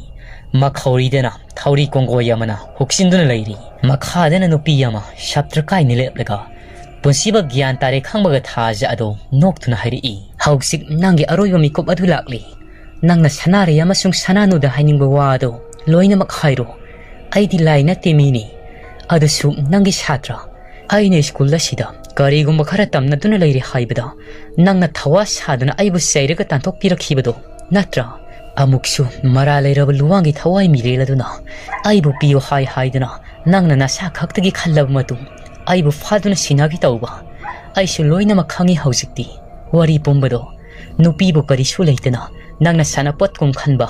ꯃꯈꯧꯔꯤꯗꯅ ꯊꯧꯔꯤ ꯀꯣꯡꯒꯣꯏ ꯑꯃꯅ ꯍꯨꯛꯆꯤꯟꯗꯨꯅ ꯂꯩꯔꯤ꯫ ꯃꯈꯥꯗꯅ ꯅꯨꯄꯤ ꯑꯃ ꯁꯞꯇ꯭ꯔ ꯀꯥꯏꯅ ꯂꯦꯞꯂꯒ ꯄꯨꯟꯁꯤꯕ ꯒ꯭ꯌꯥꯟ ꯇꯥꯔꯦ ꯈꯪꯕꯒ ꯊꯥꯖ ꯑꯗꯣ ꯅꯣꯛꯇꯨꯅ ꯍꯥꯏꯔꯛꯏ, "ꯍꯧꯖꯤꯛ ꯅꯪꯒꯤ ꯑꯔꯣꯏꯕ ꯃꯤꯀꯨꯞ ꯑꯗꯨ ꯂꯥꯛꯂꯤ꯫ ꯅꯪꯅ ꯁꯅꯥꯔꯩ ꯑꯃꯁꯨꯡ ꯁꯅꯥꯅꯨꯗ ꯍꯥꯏꯅꯤꯡꯕ ꯋꯥ ꯑꯗꯣ ꯂꯣꯏꯅꯃꯛ ꯍꯥꯏꯔꯣ꯫ ꯑꯩꯗꯤ ꯂꯥꯏ ꯅꯠꯇꯦ, ꯃꯤꯅꯤ꯫ ꯑꯗꯨꯁꯨ ꯅꯪꯒꯤ ꯁꯥꯇ꯭ꯔ꯫ ꯑꯩꯅ ꯁ꯭ꯀꯨꯜ ꯑꯁꯤꯗ ꯀꯔꯤꯒꯨꯝꯕ ꯈꯔ ꯇꯝꯅꯗꯨꯅ ꯂꯩꯔꯦ ꯍꯥꯏꯕꯗ ꯅꯪꯅ ꯊꯋꯥ ꯁꯥꯗꯨꯅ ꯑꯩꯕꯨ ꯆꯩꯔꯒ ꯇꯥꯟꯊꯣꯛꯄꯤꯔꯛꯈꯤꯕꯗꯣ ꯅꯠꯇ꯭ꯔꯥ? ꯑꯃꯨꯛꯁꯨ ꯃꯔꯥꯜ ꯂꯩꯔꯕ ꯂꯨꯋꯥꯡꯒꯤ ꯊꯋꯥꯏ ꯃꯤꯔꯦꯜ ꯑꯗꯨꯅ ꯑꯩꯕꯨ ꯄꯤꯌꯨ ꯍꯥꯏ ꯍꯥꯏꯗꯨꯅ ꯅꯪꯅ ꯅꯁꯥ ꯈꯛꯇꯒꯤ ꯈꯜꯂꯕ ꯃꯇꯨꯡ ꯑꯩꯕꯨ ꯐꯥꯗꯨꯅ ꯁꯤꯟꯅꯒꯦ ꯇꯧꯕ꯫ ꯑꯩꯁꯨ ꯂꯣꯏꯅꯃꯛ ꯈꯪꯉꯤ ꯍꯧꯖꯤꯛꯇꯤ꯫ ꯋꯥꯔꯤ ꯄꯨꯝꯕꯗꯣ ꯅꯨꯄꯤꯕꯨ ꯀꯔꯤꯁꯨ ꯂꯩꯇꯅ ꯅꯪꯅ ꯁꯥꯟꯅꯄꯣꯠꯀꯨꯝ ꯈꯟꯕ,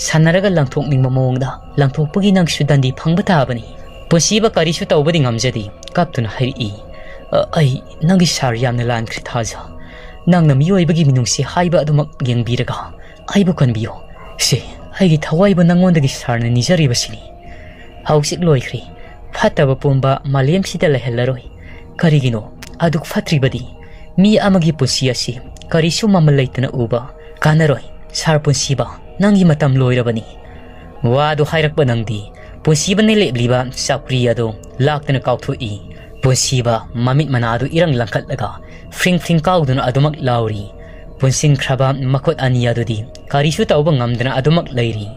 ꯁꯥꯟꯅꯔꯒ ꯂꯪꯊꯣꯛꯅꯤꯡꯕ ꯃꯑꯣꯡꯗ ꯂꯪꯊꯣꯛꯄꯒꯤ ꯅꯪꯁꯨ ꯗꯟꯗꯤ ꯐꯪꯕ ꯇꯥꯕꯅꯤ꯫" ꯄꯨꯟꯁꯤꯕ ꯀꯔꯤꯁꯨ ꯇꯧꯕꯗꯤ ꯉꯝꯖꯗꯦ꯫ ꯀꯞꯇꯨꯅ ꯍꯥꯏꯔꯛꯏ, "ꯑ, ꯑꯩ ꯅꯪꯒꯤ ꯁꯥꯔ ꯌꯥꯝꯅ ꯂꯥꯟꯈ꯭ꯔꯦ ꯊꯥꯖ꯫ ꯅꯪꯅ ꯃꯤꯑꯣꯏꯕꯒꯤ ꯃꯤꯅꯨꯡꯁꯤ ꯍꯥꯏꯕ ꯑꯗꯨꯃꯛ ꯌꯦꯡꯕꯤꯔꯒ ꯑꯩꯕꯨ ꯀꯟꯕꯤꯌꯨ꯫ ꯁꯦ, ꯑꯩꯒꯤ ꯊꯋꯥꯏꯕꯨ ꯅꯪꯉꯣꯟꯗꯒꯤ ꯁꯥꯔꯅ ꯅꯤꯖꯔꯤꯕꯁꯤꯅꯤ꯫ ꯍꯧꯖꯤꯛ ꯂꯣꯏꯈ꯭ꯔꯦ꯫ ꯐꯠꯇꯕ ꯄꯨꯝꯕ ꯃꯥꯂꯦꯝꯁꯤꯗ ꯂꯩꯍꯜꯂꯔꯣꯏ꯫ ꯀꯔꯤꯒꯤꯅꯣ ꯑꯗꯨꯛ ꯐꯠꯇ꯭ꯔꯤꯕꯗꯤ? ꯃꯤ ꯑꯃꯒꯤ ꯄꯨꯟꯁꯤ ꯑꯁꯤ ꯀꯔꯤꯁꯨ ꯃꯃꯜ ꯂꯩꯇꯅ ꯎꯕ ꯀꯥꯟꯅꯔꯣꯏ꯫ ꯁꯥꯔ ꯄꯨꯟꯁꯤꯕ, ꯅꯪꯒꯤ ꯃꯇꯝ ꯂꯣꯏꯔꯕꯅꯤ꯫" ꯋꯥꯗꯨ ꯍꯥꯏꯔꯛꯄ ꯅꯪꯗꯤ ꯄꯨꯟꯁꯤꯕꯅ ꯂꯦꯞꯂꯤꯕ ꯆꯧꯀ꯭ꯔꯤ ꯑꯗꯨ ꯂꯥꯛꯇꯅ ꯀꯥꯎꯊꯣꯛꯏ꯫ ꯄꯨꯟꯁꯤꯕ ꯃꯃꯤꯠ ꯃꯅꯥꯗꯨ ꯏꯔꯪ ꯂꯪꯈꯠꯂꯒ ꯐ꯭ꯔꯤꯡ ꯐ꯭ꯔꯤꯡ ꯀꯥꯎꯗꯨꯅ ꯑꯗꯨꯃꯛ ꯂꯥꯎꯔꯤ꯫ ꯄꯨꯟꯁꯤꯟꯈ꯭ꯔꯕ ꯃꯈꯨꯠ ꯑꯅꯤ ꯑꯗꯨꯗꯤ ꯀꯔꯤꯁꯨ ꯇꯧꯕ ꯉꯝꯗꯅ ꯑꯗꯨꯃꯛ ꯂꯩꯔꯤ꯫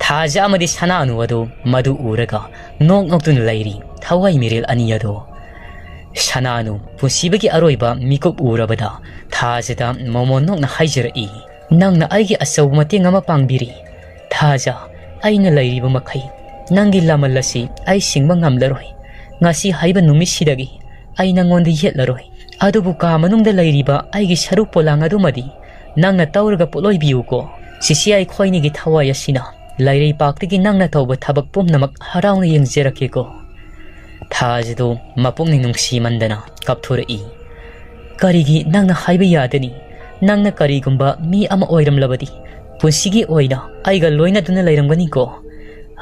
ꯊꯥꯖ ꯑꯃꯗꯤ ꯁꯅꯥꯅꯨ ꯑꯗꯨ ꯃꯗꯨ ꯎꯔꯒ ꯅꯣꯛ ꯅꯣꯛꯇꯨꯅ ꯂꯩꯔꯤ꯫ ꯊꯋꯥꯏ ꯃꯤꯔꯦꯜ ꯑꯅꯤ ꯑꯗꯨ꯫ ꯁꯅꯥꯅꯨ ꯄꯨꯟꯁꯤꯕꯒꯤ ꯑꯔꯣꯏꯕ ꯃꯤꯀꯨꯞ ꯎꯔꯕꯗ ꯊꯥꯖꯗ ꯃꯣꯃꯣꯟ ꯅꯣꯛꯅ ꯍꯥꯏꯖꯔꯛꯏ, "ꯅꯪꯅ ꯑꯩꯒꯤ ꯑꯆꯧꯕ ꯃꯇꯦꯡ ꯑꯃ ꯄꯥꯡꯕꯤꯔꯤ꯫ ꯊꯥꯖ, ꯑꯩꯅ ꯂꯩꯔꯤꯕ ꯃꯈꯩ ꯅꯪꯒꯤ ꯂꯃꯜ ꯑꯁꯤ ꯑꯩ ꯁꯤꯡꯕ ꯉꯝꯂꯔꯣꯏ꯫ ꯉꯁꯤ ꯍꯥꯏꯕ ꯅꯨꯃꯤꯠꯁꯤꯗꯒꯤ ꯑꯩ ꯅꯪꯉꯣꯟꯗ ꯌꯦꯠꯂꯔꯣꯏ꯫ ꯑꯗꯨꯕꯨ ꯀꯥ ꯃꯅꯨꯡꯗ ꯂꯩꯔꯤꯕ ꯑꯩꯒꯤ ꯁꯔꯨꯛ ꯄꯣꯂꯥꯡ ꯑꯗꯨꯃꯗꯤ ꯅꯪꯅ ꯇꯧꯔꯒ ꯄꯣꯠꯂꯣꯏꯕꯤꯌꯨꯀꯣ꯫ ꯆꯤꯆꯦ ꯑꯩꯈꯣꯏꯅꯤꯒꯤ ꯊꯋꯥꯏ ꯑꯁꯤꯅ ꯂꯩꯔꯩꯄꯥꯛꯇꯒꯤ ꯅꯪꯅ ꯇꯧꯕ ꯊꯕꯛ ꯄꯨꯝꯅꯃꯛ ꯍꯔꯥꯎꯅ ꯌꯦꯡꯖꯔꯛꯀꯦꯀꯣ꯫" ꯊꯥꯖꯗꯨ ꯃꯄꯨꯛꯅꯤꯡ ꯅꯨꯡꯁꯤꯃꯟꯗꯅ ꯀꯞꯊꯣꯔꯛꯏ꯫ "ꯀꯔꯤꯒꯤ ꯅꯪꯅ ꯍꯥꯏꯕ ꯌꯥꯗꯅꯤ? ꯅꯪꯅ ꯀꯔꯤꯒꯨꯝꯕ ꯃꯤ ꯑꯃ ꯑꯣꯏꯔꯝꯂꯕꯗꯤ ꯄꯨꯟꯁꯤꯒꯤ ꯑꯣꯏꯅ ꯑꯩꯒ ꯂꯣꯏꯅꯗꯨꯅ ꯂꯩꯔꯝꯒꯅꯤꯀꯣ꯫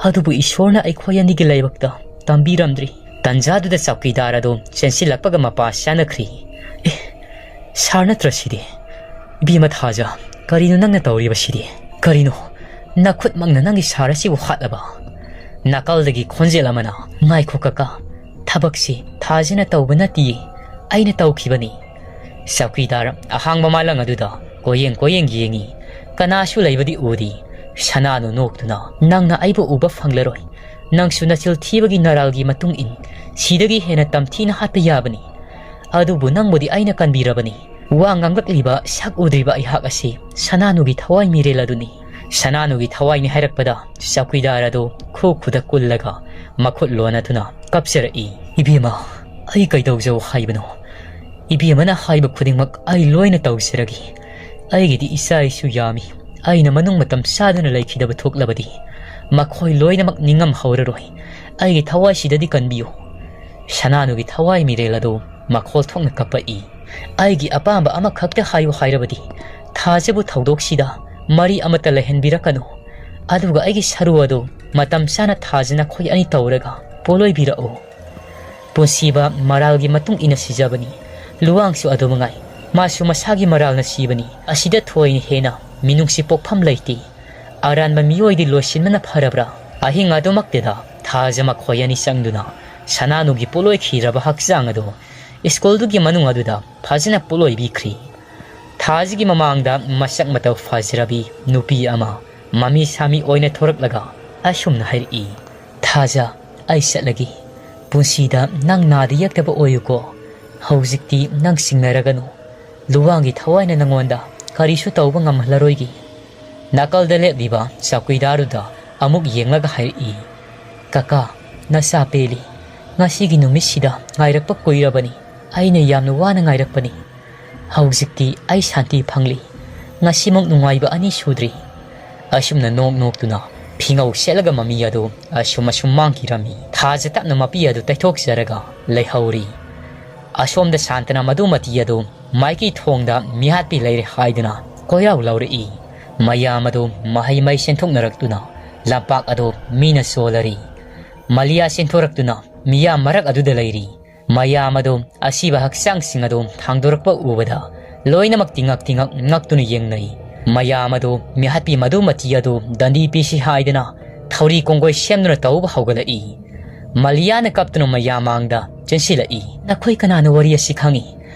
ꯑꯗꯨꯕꯨ ꯏꯁꯣꯔꯅ ꯑꯩꯈꯣꯏ ꯑꯅꯤꯒꯤ ꯂꯥꯏꯕꯛꯇ ꯇꯝꯕꯤꯔꯝꯗ꯭ꯔꯤ꯫" ꯇꯟꯖꯥꯗꯨꯗ ꯆꯧꯀꯤꯗꯥꯔ ꯑꯗꯨ ꯆꯦꯟꯁꯤꯜꯂꯛꯄꯒ ꯃꯄꯥ ꯆꯥꯅꯈ꯭ꯔꯤ꯫ "ꯑꯦ, ꯁꯥꯔ ꯅꯠꯇ꯭ꯔ ꯁꯤꯗꯤ? ꯏꯕꯦꯝꯃ ꯊꯥꯖ, ꯀꯔꯤꯅꯣ ꯅꯪꯅ ꯇꯧꯔꯤꯕꯁꯤꯗꯤ? ꯀꯔꯤꯅꯣ? ꯅꯈꯨꯠꯃꯛꯅ ꯅꯪꯒꯤ ꯁꯥꯔ ꯑꯁꯤꯕꯨ ꯍꯥꯠꯂꯕ?" ꯅꯥꯀꯜꯗꯒꯤ ꯈꯣꯟꯖꯦꯜ ꯑꯃꯅ, "ꯉꯥꯏꯈꯣ ꯀꯀꯥ, ꯊꯕꯛꯁꯤ ꯊꯥꯖꯅ ꯇꯧꯕ ꯅꯠꯇꯤꯌꯦ, ꯑꯩꯅ ꯇꯧꯈꯤꯕꯅꯤ꯫" ꯆꯧꯀꯤꯗꯥꯔ ꯑꯍꯥꯡꯕ ꯃꯥꯂꯪ ꯑꯗꯨꯗ ꯀꯣꯌꯦꯡ ꯀꯣꯌꯦꯡ ꯌꯦꯡꯉꯤ꯫ ꯀꯅꯥꯁꯨ ꯂꯩꯕꯗꯤ ꯎꯗꯦ꯫ ꯁꯅꯥꯅꯨ ꯅꯣꯛꯇꯨꯅ, "ꯅꯪꯅ ꯑꯩꯕꯨ ꯎꯕ ꯐꯪꯂꯔꯣꯏ꯫ ꯅꯪꯁꯨ ꯅꯆꯤꯜ ꯊꯤꯕꯒꯤ ꯅꯔꯥꯜꯒꯤ ꯃꯇꯨꯡ ꯏꯟ ꯁꯤꯗꯒꯤ ꯍꯦꯟꯅ ꯇꯝꯊꯤꯅ ꯍꯥꯠꯄ ꯌꯥꯕꯅꯤ꯫ ꯑꯗꯨꯕꯨ ꯅꯪꯕꯨꯗꯤ ꯑꯩꯅ ꯀꯟꯕꯤꯔꯕꯅꯤ꯫" ꯋꯥ ꯉꯥꯡꯂꯛꯂꯤꯕ ꯁꯛ ꯎꯗ꯭ꯔꯤꯕ ꯑꯩꯍꯥꯛ ꯑꯁꯤ ꯁꯅꯥꯅꯨꯒꯤ ꯊꯋꯥꯏ ꯃꯤꯔꯦꯜ ꯑꯗꯨꯅꯤ꯫ ꯁꯅꯥꯅꯨꯒꯤ ꯊꯋꯥꯏꯅꯤ ꯍꯥꯏꯔꯛꯄꯗ ꯆꯧꯀꯤꯗꯥꯔ ꯑꯗꯨ ꯈꯨ ꯈꯨꯗ ꯀꯨꯜꯂꯒ ꯃꯈꯨꯠ ꯂꯣꯟꯅꯗꯨꯅ ꯀꯞꯆꯔꯛꯏ꯫ "ꯏꯕꯦꯝꯃ, ꯑꯩ ꯀꯩꯗꯧꯖꯧ ꯍꯥꯏꯕꯅꯣ? ꯏꯕꯦꯝꯃꯅ ꯍꯥꯏꯕ ꯈꯨꯗꯤꯡꯃꯛ ꯑꯩ ꯂꯣꯏꯅ ꯇꯧꯖꯔꯒꯦ꯫ ꯑꯩꯒꯤꯗꯤ ꯏꯆꯥ ꯏꯁꯨ ꯌꯥꯝꯃꯤ꯫ ꯑꯩꯅ ꯃꯅꯨꯡ ꯃꯇꯝ ꯆꯥꯗꯅ ꯂꯩꯈꯤꯗꯕ ꯊꯣꯛꯂꯕꯗꯤ ꯃꯈꯣꯏ ꯂꯣꯏꯅꯃꯛ ꯅꯤꯡꯉꯝ ꯍꯧꯔꯔꯣꯏ꯫ ꯑꯩꯒꯤ ꯊꯋꯥꯏꯁꯤꯗꯗꯤ ꯀꯟꯕꯤꯌꯨ꯫" ꯁꯅꯥꯅꯨꯒꯤ ꯊꯋꯥꯏ ꯃꯤꯔꯦꯜ ꯑꯗꯨ ꯃꯈꯣꯜ ꯊꯣꯛꯅ ꯀꯞꯄꯛꯏ꯫ "ꯑꯩꯒꯤ ꯑꯄꯥꯝꯕ ꯑꯃꯈꯛꯇ ꯍꯥꯏꯌꯨ ꯍꯥꯏꯔꯕꯗꯤ ꯊꯥꯖꯕꯨ ꯊꯧꯗꯣꯛꯁꯤꯗ ꯃꯔꯤ ꯑꯃꯠꯇ ꯂꯩꯍꯟꯕꯤꯔꯛꯀꯅꯨ꯫ ꯑꯗꯨꯒ ꯑꯩꯒꯤ ꯁꯔꯨ ꯑꯗꯨ ꯃꯇꯝ ꯆꯥꯅ ꯊꯥꯖ ꯅꯈꯣꯏ ꯑꯅꯤ ꯇꯧꯔꯒ ꯄꯣꯠꯂꯣꯏꯕꯤꯔꯛꯎ꯫" ꯄꯨꯟꯁꯤꯕ ꯃꯔꯥꯜꯒꯤ ꯃꯇꯨꯡ ꯏꯟꯅ ꯁꯤꯖꯕꯅꯤ꯫ ꯂꯨꯋꯥꯡꯁꯨ ꯑꯗꯨ ꯃꯉꯥꯏ꯫ ꯃꯥꯁꯨ ꯃꯁꯥꯒꯤ ꯃꯔꯥꯜꯅ ꯁꯤꯕꯅꯤ꯫ ꯑꯁꯤꯗ ꯊꯣꯏꯅ ꯍꯦꯟꯅ ꯃꯤꯅꯨꯡꯁꯤ ꯄꯣꯛꯐꯝ ꯂꯩꯇꯦ꯫ ꯑꯔꯥꯟꯕ ꯃꯤꯑꯣꯏꯗꯤ ꯂꯣꯏꯁꯤꯟꯕꯅ ꯐꯔꯕ꯭ꯔꯥ? ꯑꯍꯤꯡ ꯑꯗꯨꯃꯛꯇꯗ ꯊꯥꯖ ꯃꯈꯣꯏ ꯑꯅꯤ ꯆꯪꯗꯨꯅ ꯁꯅꯥꯅꯨꯒꯤ ꯄꯣꯠꯂꯣꯏꯈꯤꯔꯕ ꯍꯛꯆꯥꯡ ꯑꯗꯨ ꯁ꯭ꯀꯨꯜꯗꯨꯒꯤ ꯃꯅꯨꯡ ꯑꯗꯨꯗ ꯐꯖꯅ ꯄꯣꯠꯂꯣꯏꯕꯤꯈ꯭ꯔꯤ꯫ ꯊꯥꯖꯒꯤ ꯃꯃꯥꯡꯗ ꯃꯁꯛ ꯃꯇꯧ ꯐꯖꯔꯕꯤ ꯅꯨꯄꯤ ꯑꯃ ꯃꯃꯤ ꯁꯥꯃꯤ ꯑꯣꯏꯅ ꯊꯣꯔꯛꯂꯒ ꯑꯁꯨꯝꯅ ꯍꯥꯏꯔꯛꯏ, "ꯊꯥꯖ, ꯑꯩ ꯆꯠꯂꯒꯦ꯫ ꯄꯨꯟꯁꯤꯗ ꯅꯪ ꯅꯥꯗ ꯌꯦꯛꯇꯕ ꯑꯣꯏꯌꯨꯀꯣ꯫ ꯍꯧꯖꯤꯛꯇꯤ ꯅꯪ ꯁꯤꯡꯅꯔꯒꯅꯨ꯫ ꯂꯨꯋꯥꯡꯒꯤ ꯊꯋꯥꯏꯅ ꯅꯪꯉꯣꯟꯗ ꯀꯔꯤꯁꯨ ꯇꯧꯕ ꯉꯝꯍꯜꯂꯔꯣꯏꯒꯦ"꯫ ꯅꯥꯀꯜꯗ ꯂꯦꯞꯂꯤꯕ ꯆꯧꯀꯤꯗꯥꯔꯗꯨꯗ ꯑꯃꯨꯛ ꯌꯦꯡꯂꯒ ꯍꯥꯏꯔꯛꯏ, "ꯀꯀꯥ, ꯅꯆꯥ ꯄꯦꯜꯂꯤ꯫ ꯉꯁꯤꯒꯤ ꯅꯨꯃꯤꯠꯁꯤꯗ ꯉꯥꯏꯔꯛꯄ ꯀꯨꯏꯔꯕꯅꯤ꯫ ꯑꯩꯅ ꯌꯥꯝꯅ ꯋꯥꯅ ꯉꯥꯏꯔꯛꯄꯅꯤ꯫ ꯍꯧꯖꯤꯛꯇꯤ ꯑꯩ ꯁꯥꯟꯇꯤ ꯐꯪꯂꯤ꯫ ꯉꯁꯤꯃꯛ ꯅꯨꯡꯉꯥꯏꯕ ꯑꯅꯤ ꯁꯨꯗ꯭ꯔꯤ"꯫ ꯑꯁꯨꯝꯅ ꯅꯣꯛ ꯅꯣꯛꯇꯨꯅ ꯐꯤꯉꯧ ꯁꯦꯠꯂꯒ ꯃꯃꯤ ꯑꯗꯨ ꯑꯁꯨꯝ ꯑꯁꯨꯝ ꯃꯥꯡꯈꯤꯔꯝꯃꯤ꯫ ꯊꯥꯖ ꯇꯞꯅ ꯃꯄꯤ ꯑꯗꯨ ꯇꯩꯊꯣꯛꯆꯔꯒ ꯂꯩꯍꯧꯔꯤ꯫ ꯑꯁꯣꯝꯗ ꯁꯥꯟꯇꯅ ꯃꯗꯨ ꯃꯇꯤ ꯑꯗꯨ ꯃꯥꯏꯀꯩ ꯊꯣꯡꯗ ꯃꯤꯍꯥꯠꯄꯤ ꯂꯩꯔꯦ ꯍꯥꯏꯗꯨꯅ ꯀꯣꯏꯔꯥꯎ ꯂꯧꯔꯛꯏ꯫ ꯃꯌꯥꯝ ꯑꯗꯨ ꯃꯍꯩ ꯃꯍꯩ ꯆꯦꯟꯊꯣꯛꯅꯔꯛꯇꯨꯅ ꯂꯝꯄꯥꯛ ꯑꯗꯨ ꯃꯤꯅ ꯆꯣꯜꯂꯔꯤ꯫ ꯃꯂꯤꯌꯥ ꯆꯦꯟꯊꯣꯔꯛꯇꯨꯅ ꯃꯤꯌꯥꯝ ꯃꯔꯛ ꯑꯗꯨꯗ ꯂꯩꯔꯤ꯫ ꯃꯌꯥꯝ ꯑꯗꯨ ꯑꯁꯤꯕ ꯍꯛꯆꯥꯡꯁꯤꯡ ꯑꯗꯨ ꯊꯥꯡꯗꯣꯔꯛꯄ ꯎꯕꯗ ꯂꯣꯏꯅꯃꯛ ꯇꯤꯉꯛ ꯇꯤꯉꯛ ꯉꯛꯇꯨꯅ ꯌꯦꯡꯅꯩ꯫ ꯃꯌꯥꯝ ꯑꯗꯨ ꯃꯤꯍꯥꯠꯄꯤ ꯃꯗꯨ ꯃꯇꯤ ꯑꯗꯨ ꯗꯟꯗꯤ ꯄꯤꯁꯤ ꯍꯥꯏꯗꯅ ꯊꯧꯔꯤ ꯀꯣꯡꯒꯣꯏ ꯁꯦꯝꯗꯨꯅ ꯇꯧꯕ ꯍꯧꯒꯠꯂꯛꯏ꯫ ꯃꯂꯤꯌꯥꯅ ꯀꯞꯇꯨꯅ ꯃꯌꯥꯝ ꯃꯥꯡꯗ ꯆꯦꯟꯁꯤꯜꯂꯛꯏ꯫ "ꯅꯈꯣꯏ ꯀꯅꯥꯅ ꯋꯥꯔꯤ ꯑꯁꯤ ꯈꯪꯏ?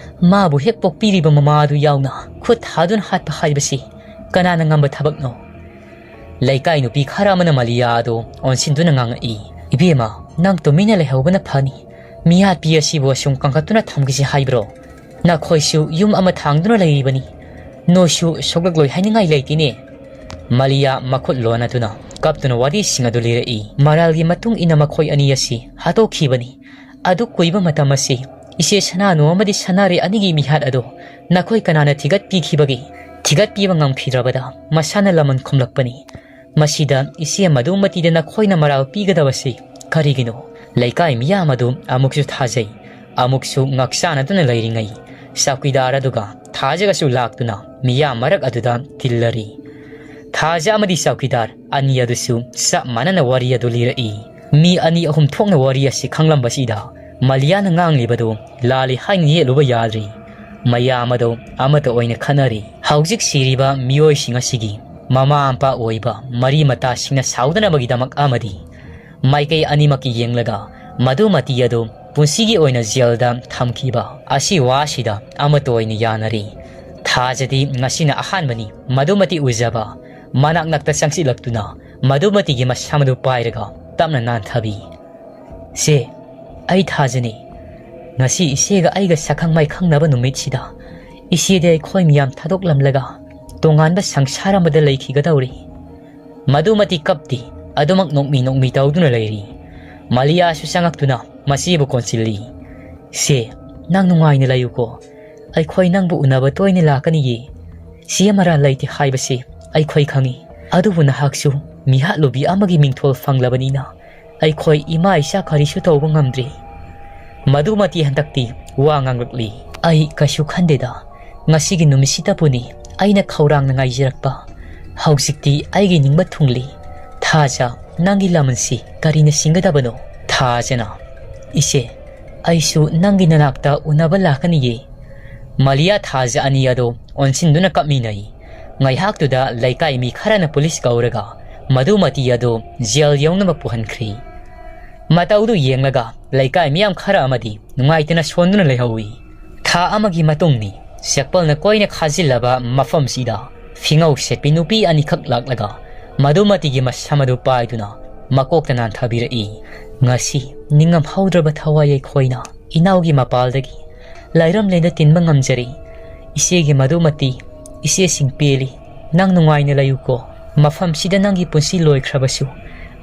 ꯃꯥꯕꯨ ꯍꯦꯛ ꯄꯣꯛꯄꯤꯔꯤꯕ ꯃꯃꯥ ꯑꯗꯨ ꯌꯥꯎꯅ ꯈꯨꯠ ꯊꯥꯗꯨꯅ ꯍꯥꯠꯄ ꯍꯥꯏꯕꯁꯤ ꯀꯅꯥꯅ ꯉꯝꯕ ꯊꯕꯛꯅꯣ?" ꯂꯩꯀꯥꯏ ꯅꯨꯄꯤ ꯈꯔ ꯑꯃꯅ ꯃꯂꯤꯌꯥ ꯑꯗꯨ ꯑꯣꯟꯁꯤꯟꯗꯨꯅ ꯉꯥꯡꯉꯛꯏ꯫ "ꯏꯕꯦꯝꯃ, ꯅꯪ ꯇꯨꯃꯤꯟꯅ ꯂꯩꯍꯧꯕꯅ ꯐꯅꯤ꯫ ꯃꯤꯍꯥꯠꯄꯤ ꯑꯁꯤꯕꯨ ꯑꯁꯨꯝ ꯀꯟꯈꯠꯇꯨꯅ ꯊꯝꯈꯤꯁꯤ ꯍꯥꯏꯕ꯭ꯔꯣ? ꯅꯈꯣꯏꯁꯨ ꯌꯨꯝ ꯑꯃ ꯊꯥꯡꯗꯨꯅ ꯂꯩꯔꯤꯕꯅꯤ꯫ ꯅꯣꯏꯁꯨ ꯁꯣꯛꯂꯛꯂꯣꯏ ꯍꯥꯏꯅꯤꯡꯉꯥꯏ ꯂꯩꯇꯦꯅꯦ"꯫ ꯃꯂꯤꯌꯥ ꯃꯈꯨꯠ ꯂꯣꯟꯅꯗꯨꯅ ꯀꯞꯇꯨꯅ ꯋꯥꯔꯤꯁꯤꯡ ꯑꯗꯨ ꯂꯤꯔꯛꯏ꯫ "ꯃꯔꯥꯜꯒꯤ ꯃꯇꯨꯡ ꯏꯟꯅ ꯃꯈꯣꯏ ꯑꯅꯤ ꯑꯁꯤ ꯍꯥꯠꯇꯣꯛꯈꯤꯕꯅꯤ꯫ ꯑꯗꯨꯛ ꯀꯨꯏꯕ ꯃꯇꯝ ꯑꯁꯤ ꯏꯆꯦ ꯁꯅꯥꯅꯨ ꯑꯃꯗꯤ ꯁꯅꯥꯔꯩ ꯑꯅꯤꯒꯤ ꯃꯤꯍꯥꯠ ꯑꯗꯨ ꯅꯈꯣꯏ ꯀꯅꯥꯅ ꯊꯤꯒꯠꯄꯤꯈꯤꯕꯒꯦ? ꯊꯤꯒꯠꯄꯤꯕ ꯉꯝꯈꯤꯗ꯭ꯔꯕꯗ ꯃꯁꯥꯅ ꯂꯃꯟ ꯈꯨꯝꯂꯛꯄꯅꯤ꯫ ꯃꯁꯤꯗ ꯏꯆꯦ ꯃꯗꯨ ꯃꯇꯤꯗ ꯅꯈꯣꯏꯅ ꯃꯔꯥꯜ ꯄꯤꯒꯗꯕꯁꯤ ꯀꯔꯤꯒꯤꯅꯣ? ꯂꯩꯀꯥꯏ ꯃꯤꯌꯥꯝ ꯑꯗꯨ ꯑꯃꯨꯛꯁꯨ ꯊꯥꯖꯩ, ꯑꯃꯨꯛꯁꯨ ꯉꯛꯆꯥꯅꯗꯨꯅ ꯂꯩꯔꯤꯉꯩ ꯆꯧꯀꯤꯗꯥꯔ ꯑꯗꯨꯒ ꯊꯥꯖꯒꯁꯨ ꯂꯥꯛꯇꯨꯅ ꯃꯤꯌꯥꯝ ꯃꯔꯛ ꯑꯗꯨꯗ ꯇꯤꯜꯂꯔꯤ꯫ ꯊꯥꯖ ꯑꯃꯗꯤ ꯆꯧꯀꯤꯗꯥꯔ ꯑꯅꯤ ꯑꯗꯨꯁꯨ ꯆꯞ ꯃꯥꯟꯅꯅ ꯋꯥꯔꯤ ꯑꯗꯨ ꯂꯤꯔꯛꯏ꯫ ꯃꯤ ꯑꯅꯤ ꯑꯍꯨꯝ ꯊꯣꯛꯅ ꯋꯥꯔꯤ ꯑꯁꯤ ꯈꯪꯂꯝꯕꯁꯤꯗ ꯃꯂꯤꯌꯥꯅ ꯉꯥꯡꯂꯤꯕꯗꯨ ꯂꯥꯜꯂꯤ ꯍꯥꯏꯅ ꯌꯦꯠꯂꯨꯕ ꯌꯥꯗ꯭ꯔꯤ꯫ ꯃꯌꯥꯝ ꯑꯗꯨ ꯑꯃꯠꯇ ꯑꯣꯏꯅ ꯈꯟꯅꯔꯤ꯫ ꯍꯧꯖꯤꯛ ꯁꯤꯔꯤꯕ ꯃꯤꯑꯣꯏꯁꯤꯡ ꯑꯁꯤꯒꯤ ꯃꯃꯥ ꯃꯄꯥ ꯑꯣꯏꯕ ꯃꯔꯤ ꯃꯇꯥꯁꯤꯡꯅ ꯁꯥꯎꯗꯅꯕꯒꯤꯗꯃꯛ ꯑꯃꯗꯤ ꯃꯥꯏꯀꯩ ꯑꯅꯤꯃꯛꯀꯤ ꯌꯦꯡꯂꯒ ꯃꯗꯨꯃꯇꯤ ꯑꯗꯨ ꯄꯨꯟꯁꯤꯒꯤ ꯑꯣꯏꯅ ꯖꯦꯜꯗ ꯊꯝꯈꯤꯕ ꯑꯁꯤ ꯋꯥꯁꯤꯗ ꯑꯃꯠꯇ ꯑꯣꯏꯅ ꯌꯥꯅꯔꯤ꯫ ꯊꯥꯖꯗꯤ ꯉꯁꯤꯅ ꯑꯍꯥꯟꯕꯅꯤ ꯃꯗꯨꯃꯇꯤ ꯎꯖꯕ꯫ ꯃꯅꯥꯛ ꯅꯛꯇ ꯆꯪꯁꯤꯜꯂꯛꯇꯨꯅ ꯃꯗꯨꯃꯇꯤꯒꯤ ꯃꯁꯝ ꯑꯗꯨ ꯄꯥꯏꯔꯒ ꯇꯞꯅ ꯅꯥꯟꯊꯕꯤ꯫ "ꯁꯦ, ꯑꯩ ꯊꯥꯖꯅꯤ꯫ ꯉꯁꯤ ꯏꯆꯦꯒ ꯑꯩꯒ ꯁꯛꯈꯪ ꯃꯥꯏꯈꯪꯅꯕ ꯅꯨꯃꯤꯠꯁꯤꯗ ꯏꯆꯦꯗꯤ ꯑꯩꯈꯣꯏ ꯃꯤꯌꯥꯝ ꯊꯥꯗꯣꯛꯂꯝꯂꯒ ꯇꯣꯉꯥꯟꯕ ꯁꯪꯁꯥꯔ ꯑꯃꯗ ꯂꯩꯈꯤꯒꯗꯧꯔꯤ꯫" ꯃꯗꯨꯃꯇꯤ ꯀꯞꯇꯤ ꯑꯗꯨꯃꯛ ꯅꯣꯛꯃꯤ ꯅꯣꯛꯃꯤ ꯇꯧꯗꯨꯅ ꯂꯩꯔꯤ꯫ ꯃꯥꯂꯤꯌꯥꯁꯨ ꯆꯪꯉꯛꯇꯨꯅ ꯃꯁꯤꯕꯨ ꯀꯣꯟꯁꯤꯜꯂꯤ꯫ "ꯁꯦ, ꯅꯪ ꯅꯨꯡꯉꯥꯏꯅ ꯂꯩꯌꯨꯀꯣ꯫ ꯑꯩꯈꯣꯏ ꯅꯪꯕꯨ ꯎꯅꯕ ꯇꯣꯏꯅ ꯂꯥꯛꯀꯅꯤꯌꯦ꯫ ꯁꯤ ꯑꯃꯔꯥ ꯂꯩꯇꯦ ꯍꯥꯏꯕꯁꯤ ꯑꯩꯈꯣꯏ ꯈꯪꯏ꯫ ꯑꯗꯨꯕꯨ ꯅꯍꯥꯛꯁꯨ ꯃꯤꯍꯥꯠꯂꯨꯕꯤ ꯑꯃꯒꯤ ꯃꯤꯡꯊꯣꯜ ꯐꯪꯂꯕꯅꯤꯅ ꯑꯩꯈꯣꯏ ꯏꯃꯥ ꯏꯆꯥ ꯀꯔꯤꯁꯨ ꯇꯧꯕ ꯉꯝꯗ꯭ꯔꯤ꯫" ꯃꯗꯨꯃꯇꯤ ꯍꯟꯗꯛꯇꯤ ꯋꯥ ꯉꯥꯡꯂꯛꯂꯤ꯫ "ꯑꯩ ꯀꯩꯁꯨ ꯈꯟꯗꯦꯗ꯫ ꯉꯁꯤꯒꯤ ꯅꯨꯃꯤꯠꯁꯤꯗꯕꯨꯅꯤ ꯑꯩꯅ ꯈꯧꯔꯥꯡꯅ ꯉꯥꯏꯖꯔꯛꯄ꯫ ꯍꯧꯖꯤꯛꯇꯤ ꯑꯩꯒꯤ ꯅꯤꯡꯕ ꯊꯨꯡꯂꯤ꯫ ꯊꯥꯖ, ꯅꯪꯒꯤ ꯂꯃꯟꯁꯤ ꯀꯔꯤꯅ ꯁꯤꯡꯒꯗꯕꯅꯣ?" ꯊꯥꯖꯅ, "ꯏꯆꯦ, ꯑꯩꯁꯨ ꯅꯪꯒꯤ ꯅꯅꯥꯛꯇ ꯎꯅꯕ ꯂꯥꯛꯀꯅꯤꯌꯦ꯫" ꯃꯥꯂꯤꯌꯥ ꯊꯥꯖ ꯑꯅꯤ ꯑꯗꯨ ꯑꯣꯟꯁꯤꯟꯗꯨꯅ ꯀꯞꯃꯤꯟꯅꯩ꯫ ꯉꯥꯏꯍꯥꯛꯇꯨꯗ ꯂꯩꯀꯥꯏ ꯃꯤ ꯈꯔꯅ ꯄꯨꯂꯤꯁ ꯀꯧꯔꯒ ꯃꯗꯨꯃꯇꯤ ꯑꯗꯨ ꯖꯦꯜ ꯌꯧꯅꯕ ꯄꯨꯍꯟꯈ꯭ꯔꯤ꯫ ꯃꯇꯧꯗꯨ ꯌꯦꯡꯂꯒ ꯂꯩꯀꯥꯏ ꯃꯤꯌꯥꯝ ꯈꯔ ꯑꯃꯗꯤ ꯅꯨꯡꯉꯥꯏꯇꯅ ꯁꯣꯟꯗꯨꯅ ꯂꯩꯍꯧꯏ꯫ ꯊꯥ ꯑꯃꯒꯤ ꯃꯇꯨꯡꯅꯤ꯫ ꯆꯦꯛꯄꯜꯅ ꯀꯣꯏꯅ ꯈꯥꯖꯤꯜꯂꯕ ꯃꯐꯝꯁꯤꯗ ꯐꯤꯉꯧ ꯁꯦꯠꯄꯤ ꯅꯨꯄꯤ ꯑꯅꯤꯈꯛ ꯂꯥꯛꯂꯒ ꯃꯗꯨꯃꯇꯤꯒꯤ ꯃꯁꯝ ꯑꯗꯨ ꯄꯥꯏꯗꯨꯅ ꯃꯀꯣꯛꯇ ꯅꯥꯟꯊꯕꯤꯔꯛꯏ꯫ "ꯉꯁꯤ ꯅꯤꯡꯉꯝꯍꯧꯗ꯭ꯔꯕ ꯊꯋꯥꯏ ꯑꯩꯈꯣꯏꯅ ꯏꯅꯥꯎꯒꯤ ꯃꯄꯥꯜꯗꯒꯤ ꯂꯥꯏꯔꯝꯂꯦꯟꯗ ꯇꯤꯟꯕ ꯉꯝꯖꯔꯤ꯫ ꯏꯆꯦꯒꯤ ꯃꯗꯨꯃꯇꯤ, ꯏꯆꯦꯁꯤꯡ ꯄꯦꯜꯂꯤ꯫ ꯅꯪ ꯅꯨꯡꯉꯥꯏꯅ ꯂꯩꯌꯨꯀꯣ꯫ ꯃꯐꯝꯁꯤꯗ ꯅꯪꯒꯤ ꯄꯨꯟꯁꯤ ꯂꯣꯏꯈ꯭ꯔꯕꯁꯨ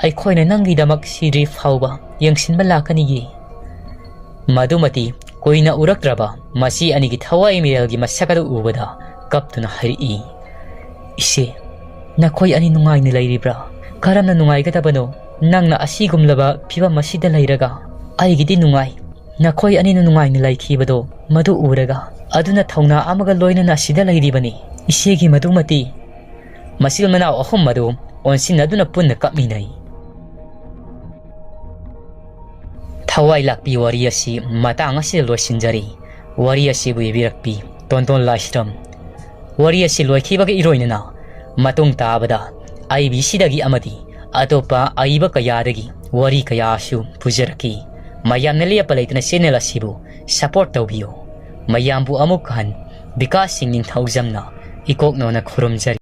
ꯑꯩꯈꯣꯏꯅ ꯅꯪꯒꯤꯗꯃꯛ ꯁꯤꯗ꯭ꯔꯤ ꯐꯥꯎꯕ ꯌꯦꯡꯁꯤꯟꯕ ꯂꯥꯛꯀꯅꯤꯌꯦ꯫" ꯃꯗꯨꯃꯇꯤ ꯀꯨꯏꯅ ꯎꯔꯛꯇ꯭ꯔꯕ ꯃꯁꯤ ꯑꯅꯤꯒꯤ ꯊꯋꯥꯏ ꯃꯤꯔꯦꯜꯒꯤ ꯃꯁꯛ ꯑꯗꯨ ꯎꯕꯗ ꯀꯞꯇꯨꯅ ꯍꯥꯏꯔꯛꯏ, "ꯏꯆꯦ, ꯅꯈꯣꯏ ꯑꯅꯤ ꯅꯨꯡꯉꯥꯏꯅ ꯂꯩꯔꯤꯕ꯭ꯔꯥ? ꯀꯔꯝꯅ ꯅꯨꯡꯉꯥꯏꯒꯗꯕꯅꯣ? ꯅꯪꯅ ꯑꯁꯤꯒꯨꯝꯂꯕ ꯐꯤꯕꯝ ꯑꯁꯤꯗ ꯂꯩꯔꯒ?" "ꯑꯩꯒꯤꯗꯤ ꯅꯨꯡꯉꯥꯏ꯫ ꯅꯈꯣꯏ ꯑꯅꯤꯅ ꯅꯨꯡꯉꯥꯏꯅ ꯂꯩꯈꯤꯕꯗꯣ ꯃꯗꯨ ꯎꯔꯒ꯫ ꯑꯗꯨꯅ ꯊꯧꯅꯥ ꯑꯃꯒ ꯂꯣꯏꯅꯅ ꯑꯁꯤꯗ ꯂꯩꯔꯤꯕꯅꯤ꯫ ꯏꯆꯦꯒꯤ ꯃꯗꯨꯃꯇꯤ꯫" ꯃꯆꯤꯜ ꯃꯅꯥꯎ ꯑꯍꯨꯝ ꯑꯗꯨ ꯑꯣꯟꯁꯤꯟꯅꯗꯨꯅ ꯄꯨꯟꯅ ꯀꯞꯃꯤꯟꯅꯩ꯫ ꯊꯋꯥꯏ ꯂꯥꯛꯄꯤ ꯋꯥꯔꯤ ꯑꯁꯤ ꯃꯇꯥꯡ ꯑꯁꯤꯗ ꯂꯣꯏꯁꯤꯟꯖꯔꯤ꯫ ꯋꯥꯔꯤ ꯑꯁꯤꯕꯨ ꯏꯕꯤꯔꯛꯄꯤ ꯇꯣꯟꯇꯣꯟ ꯂꯥꯏꯁ꯭ꯔꯝ꯫ ꯋꯥꯔꯤ ꯑꯁꯤ ꯂꯣꯏꯈꯤꯕꯒ ꯏꯔꯣꯏꯅꯅ ꯃꯇꯨꯡ ꯇꯥꯕꯗ ꯑꯏꯕꯤꯁꯤꯗꯒꯤ ꯑꯃꯗꯤ ꯑꯇꯣꯞꯄ ꯑꯏꯕ ꯀꯌꯥꯗꯒꯤ ꯋꯥꯔꯤ ꯀꯌꯥꯁꯨ ꯄꯨꯖꯔꯛꯈꯤ꯫ ꯃꯌꯥꯝꯅ ꯂꯦꯞꯄ ꯂꯩꯇꯅ channel ꯑꯁꯤꯕꯨ support ꯇꯧꯕꯤꯌꯨ꯫ ꯃꯌꯥꯝꯕꯨ ꯑꯃꯨꯛ ꯍꯟ ꯕꯤꯀꯥꯁ ꯁꯤꯡ ꯅꯤꯡꯊꯧꯖꯝꯅ ꯏꯀꯣꯛꯅꯧꯅ ꯈꯨꯔꯨꯝꯖꯔꯤ꯫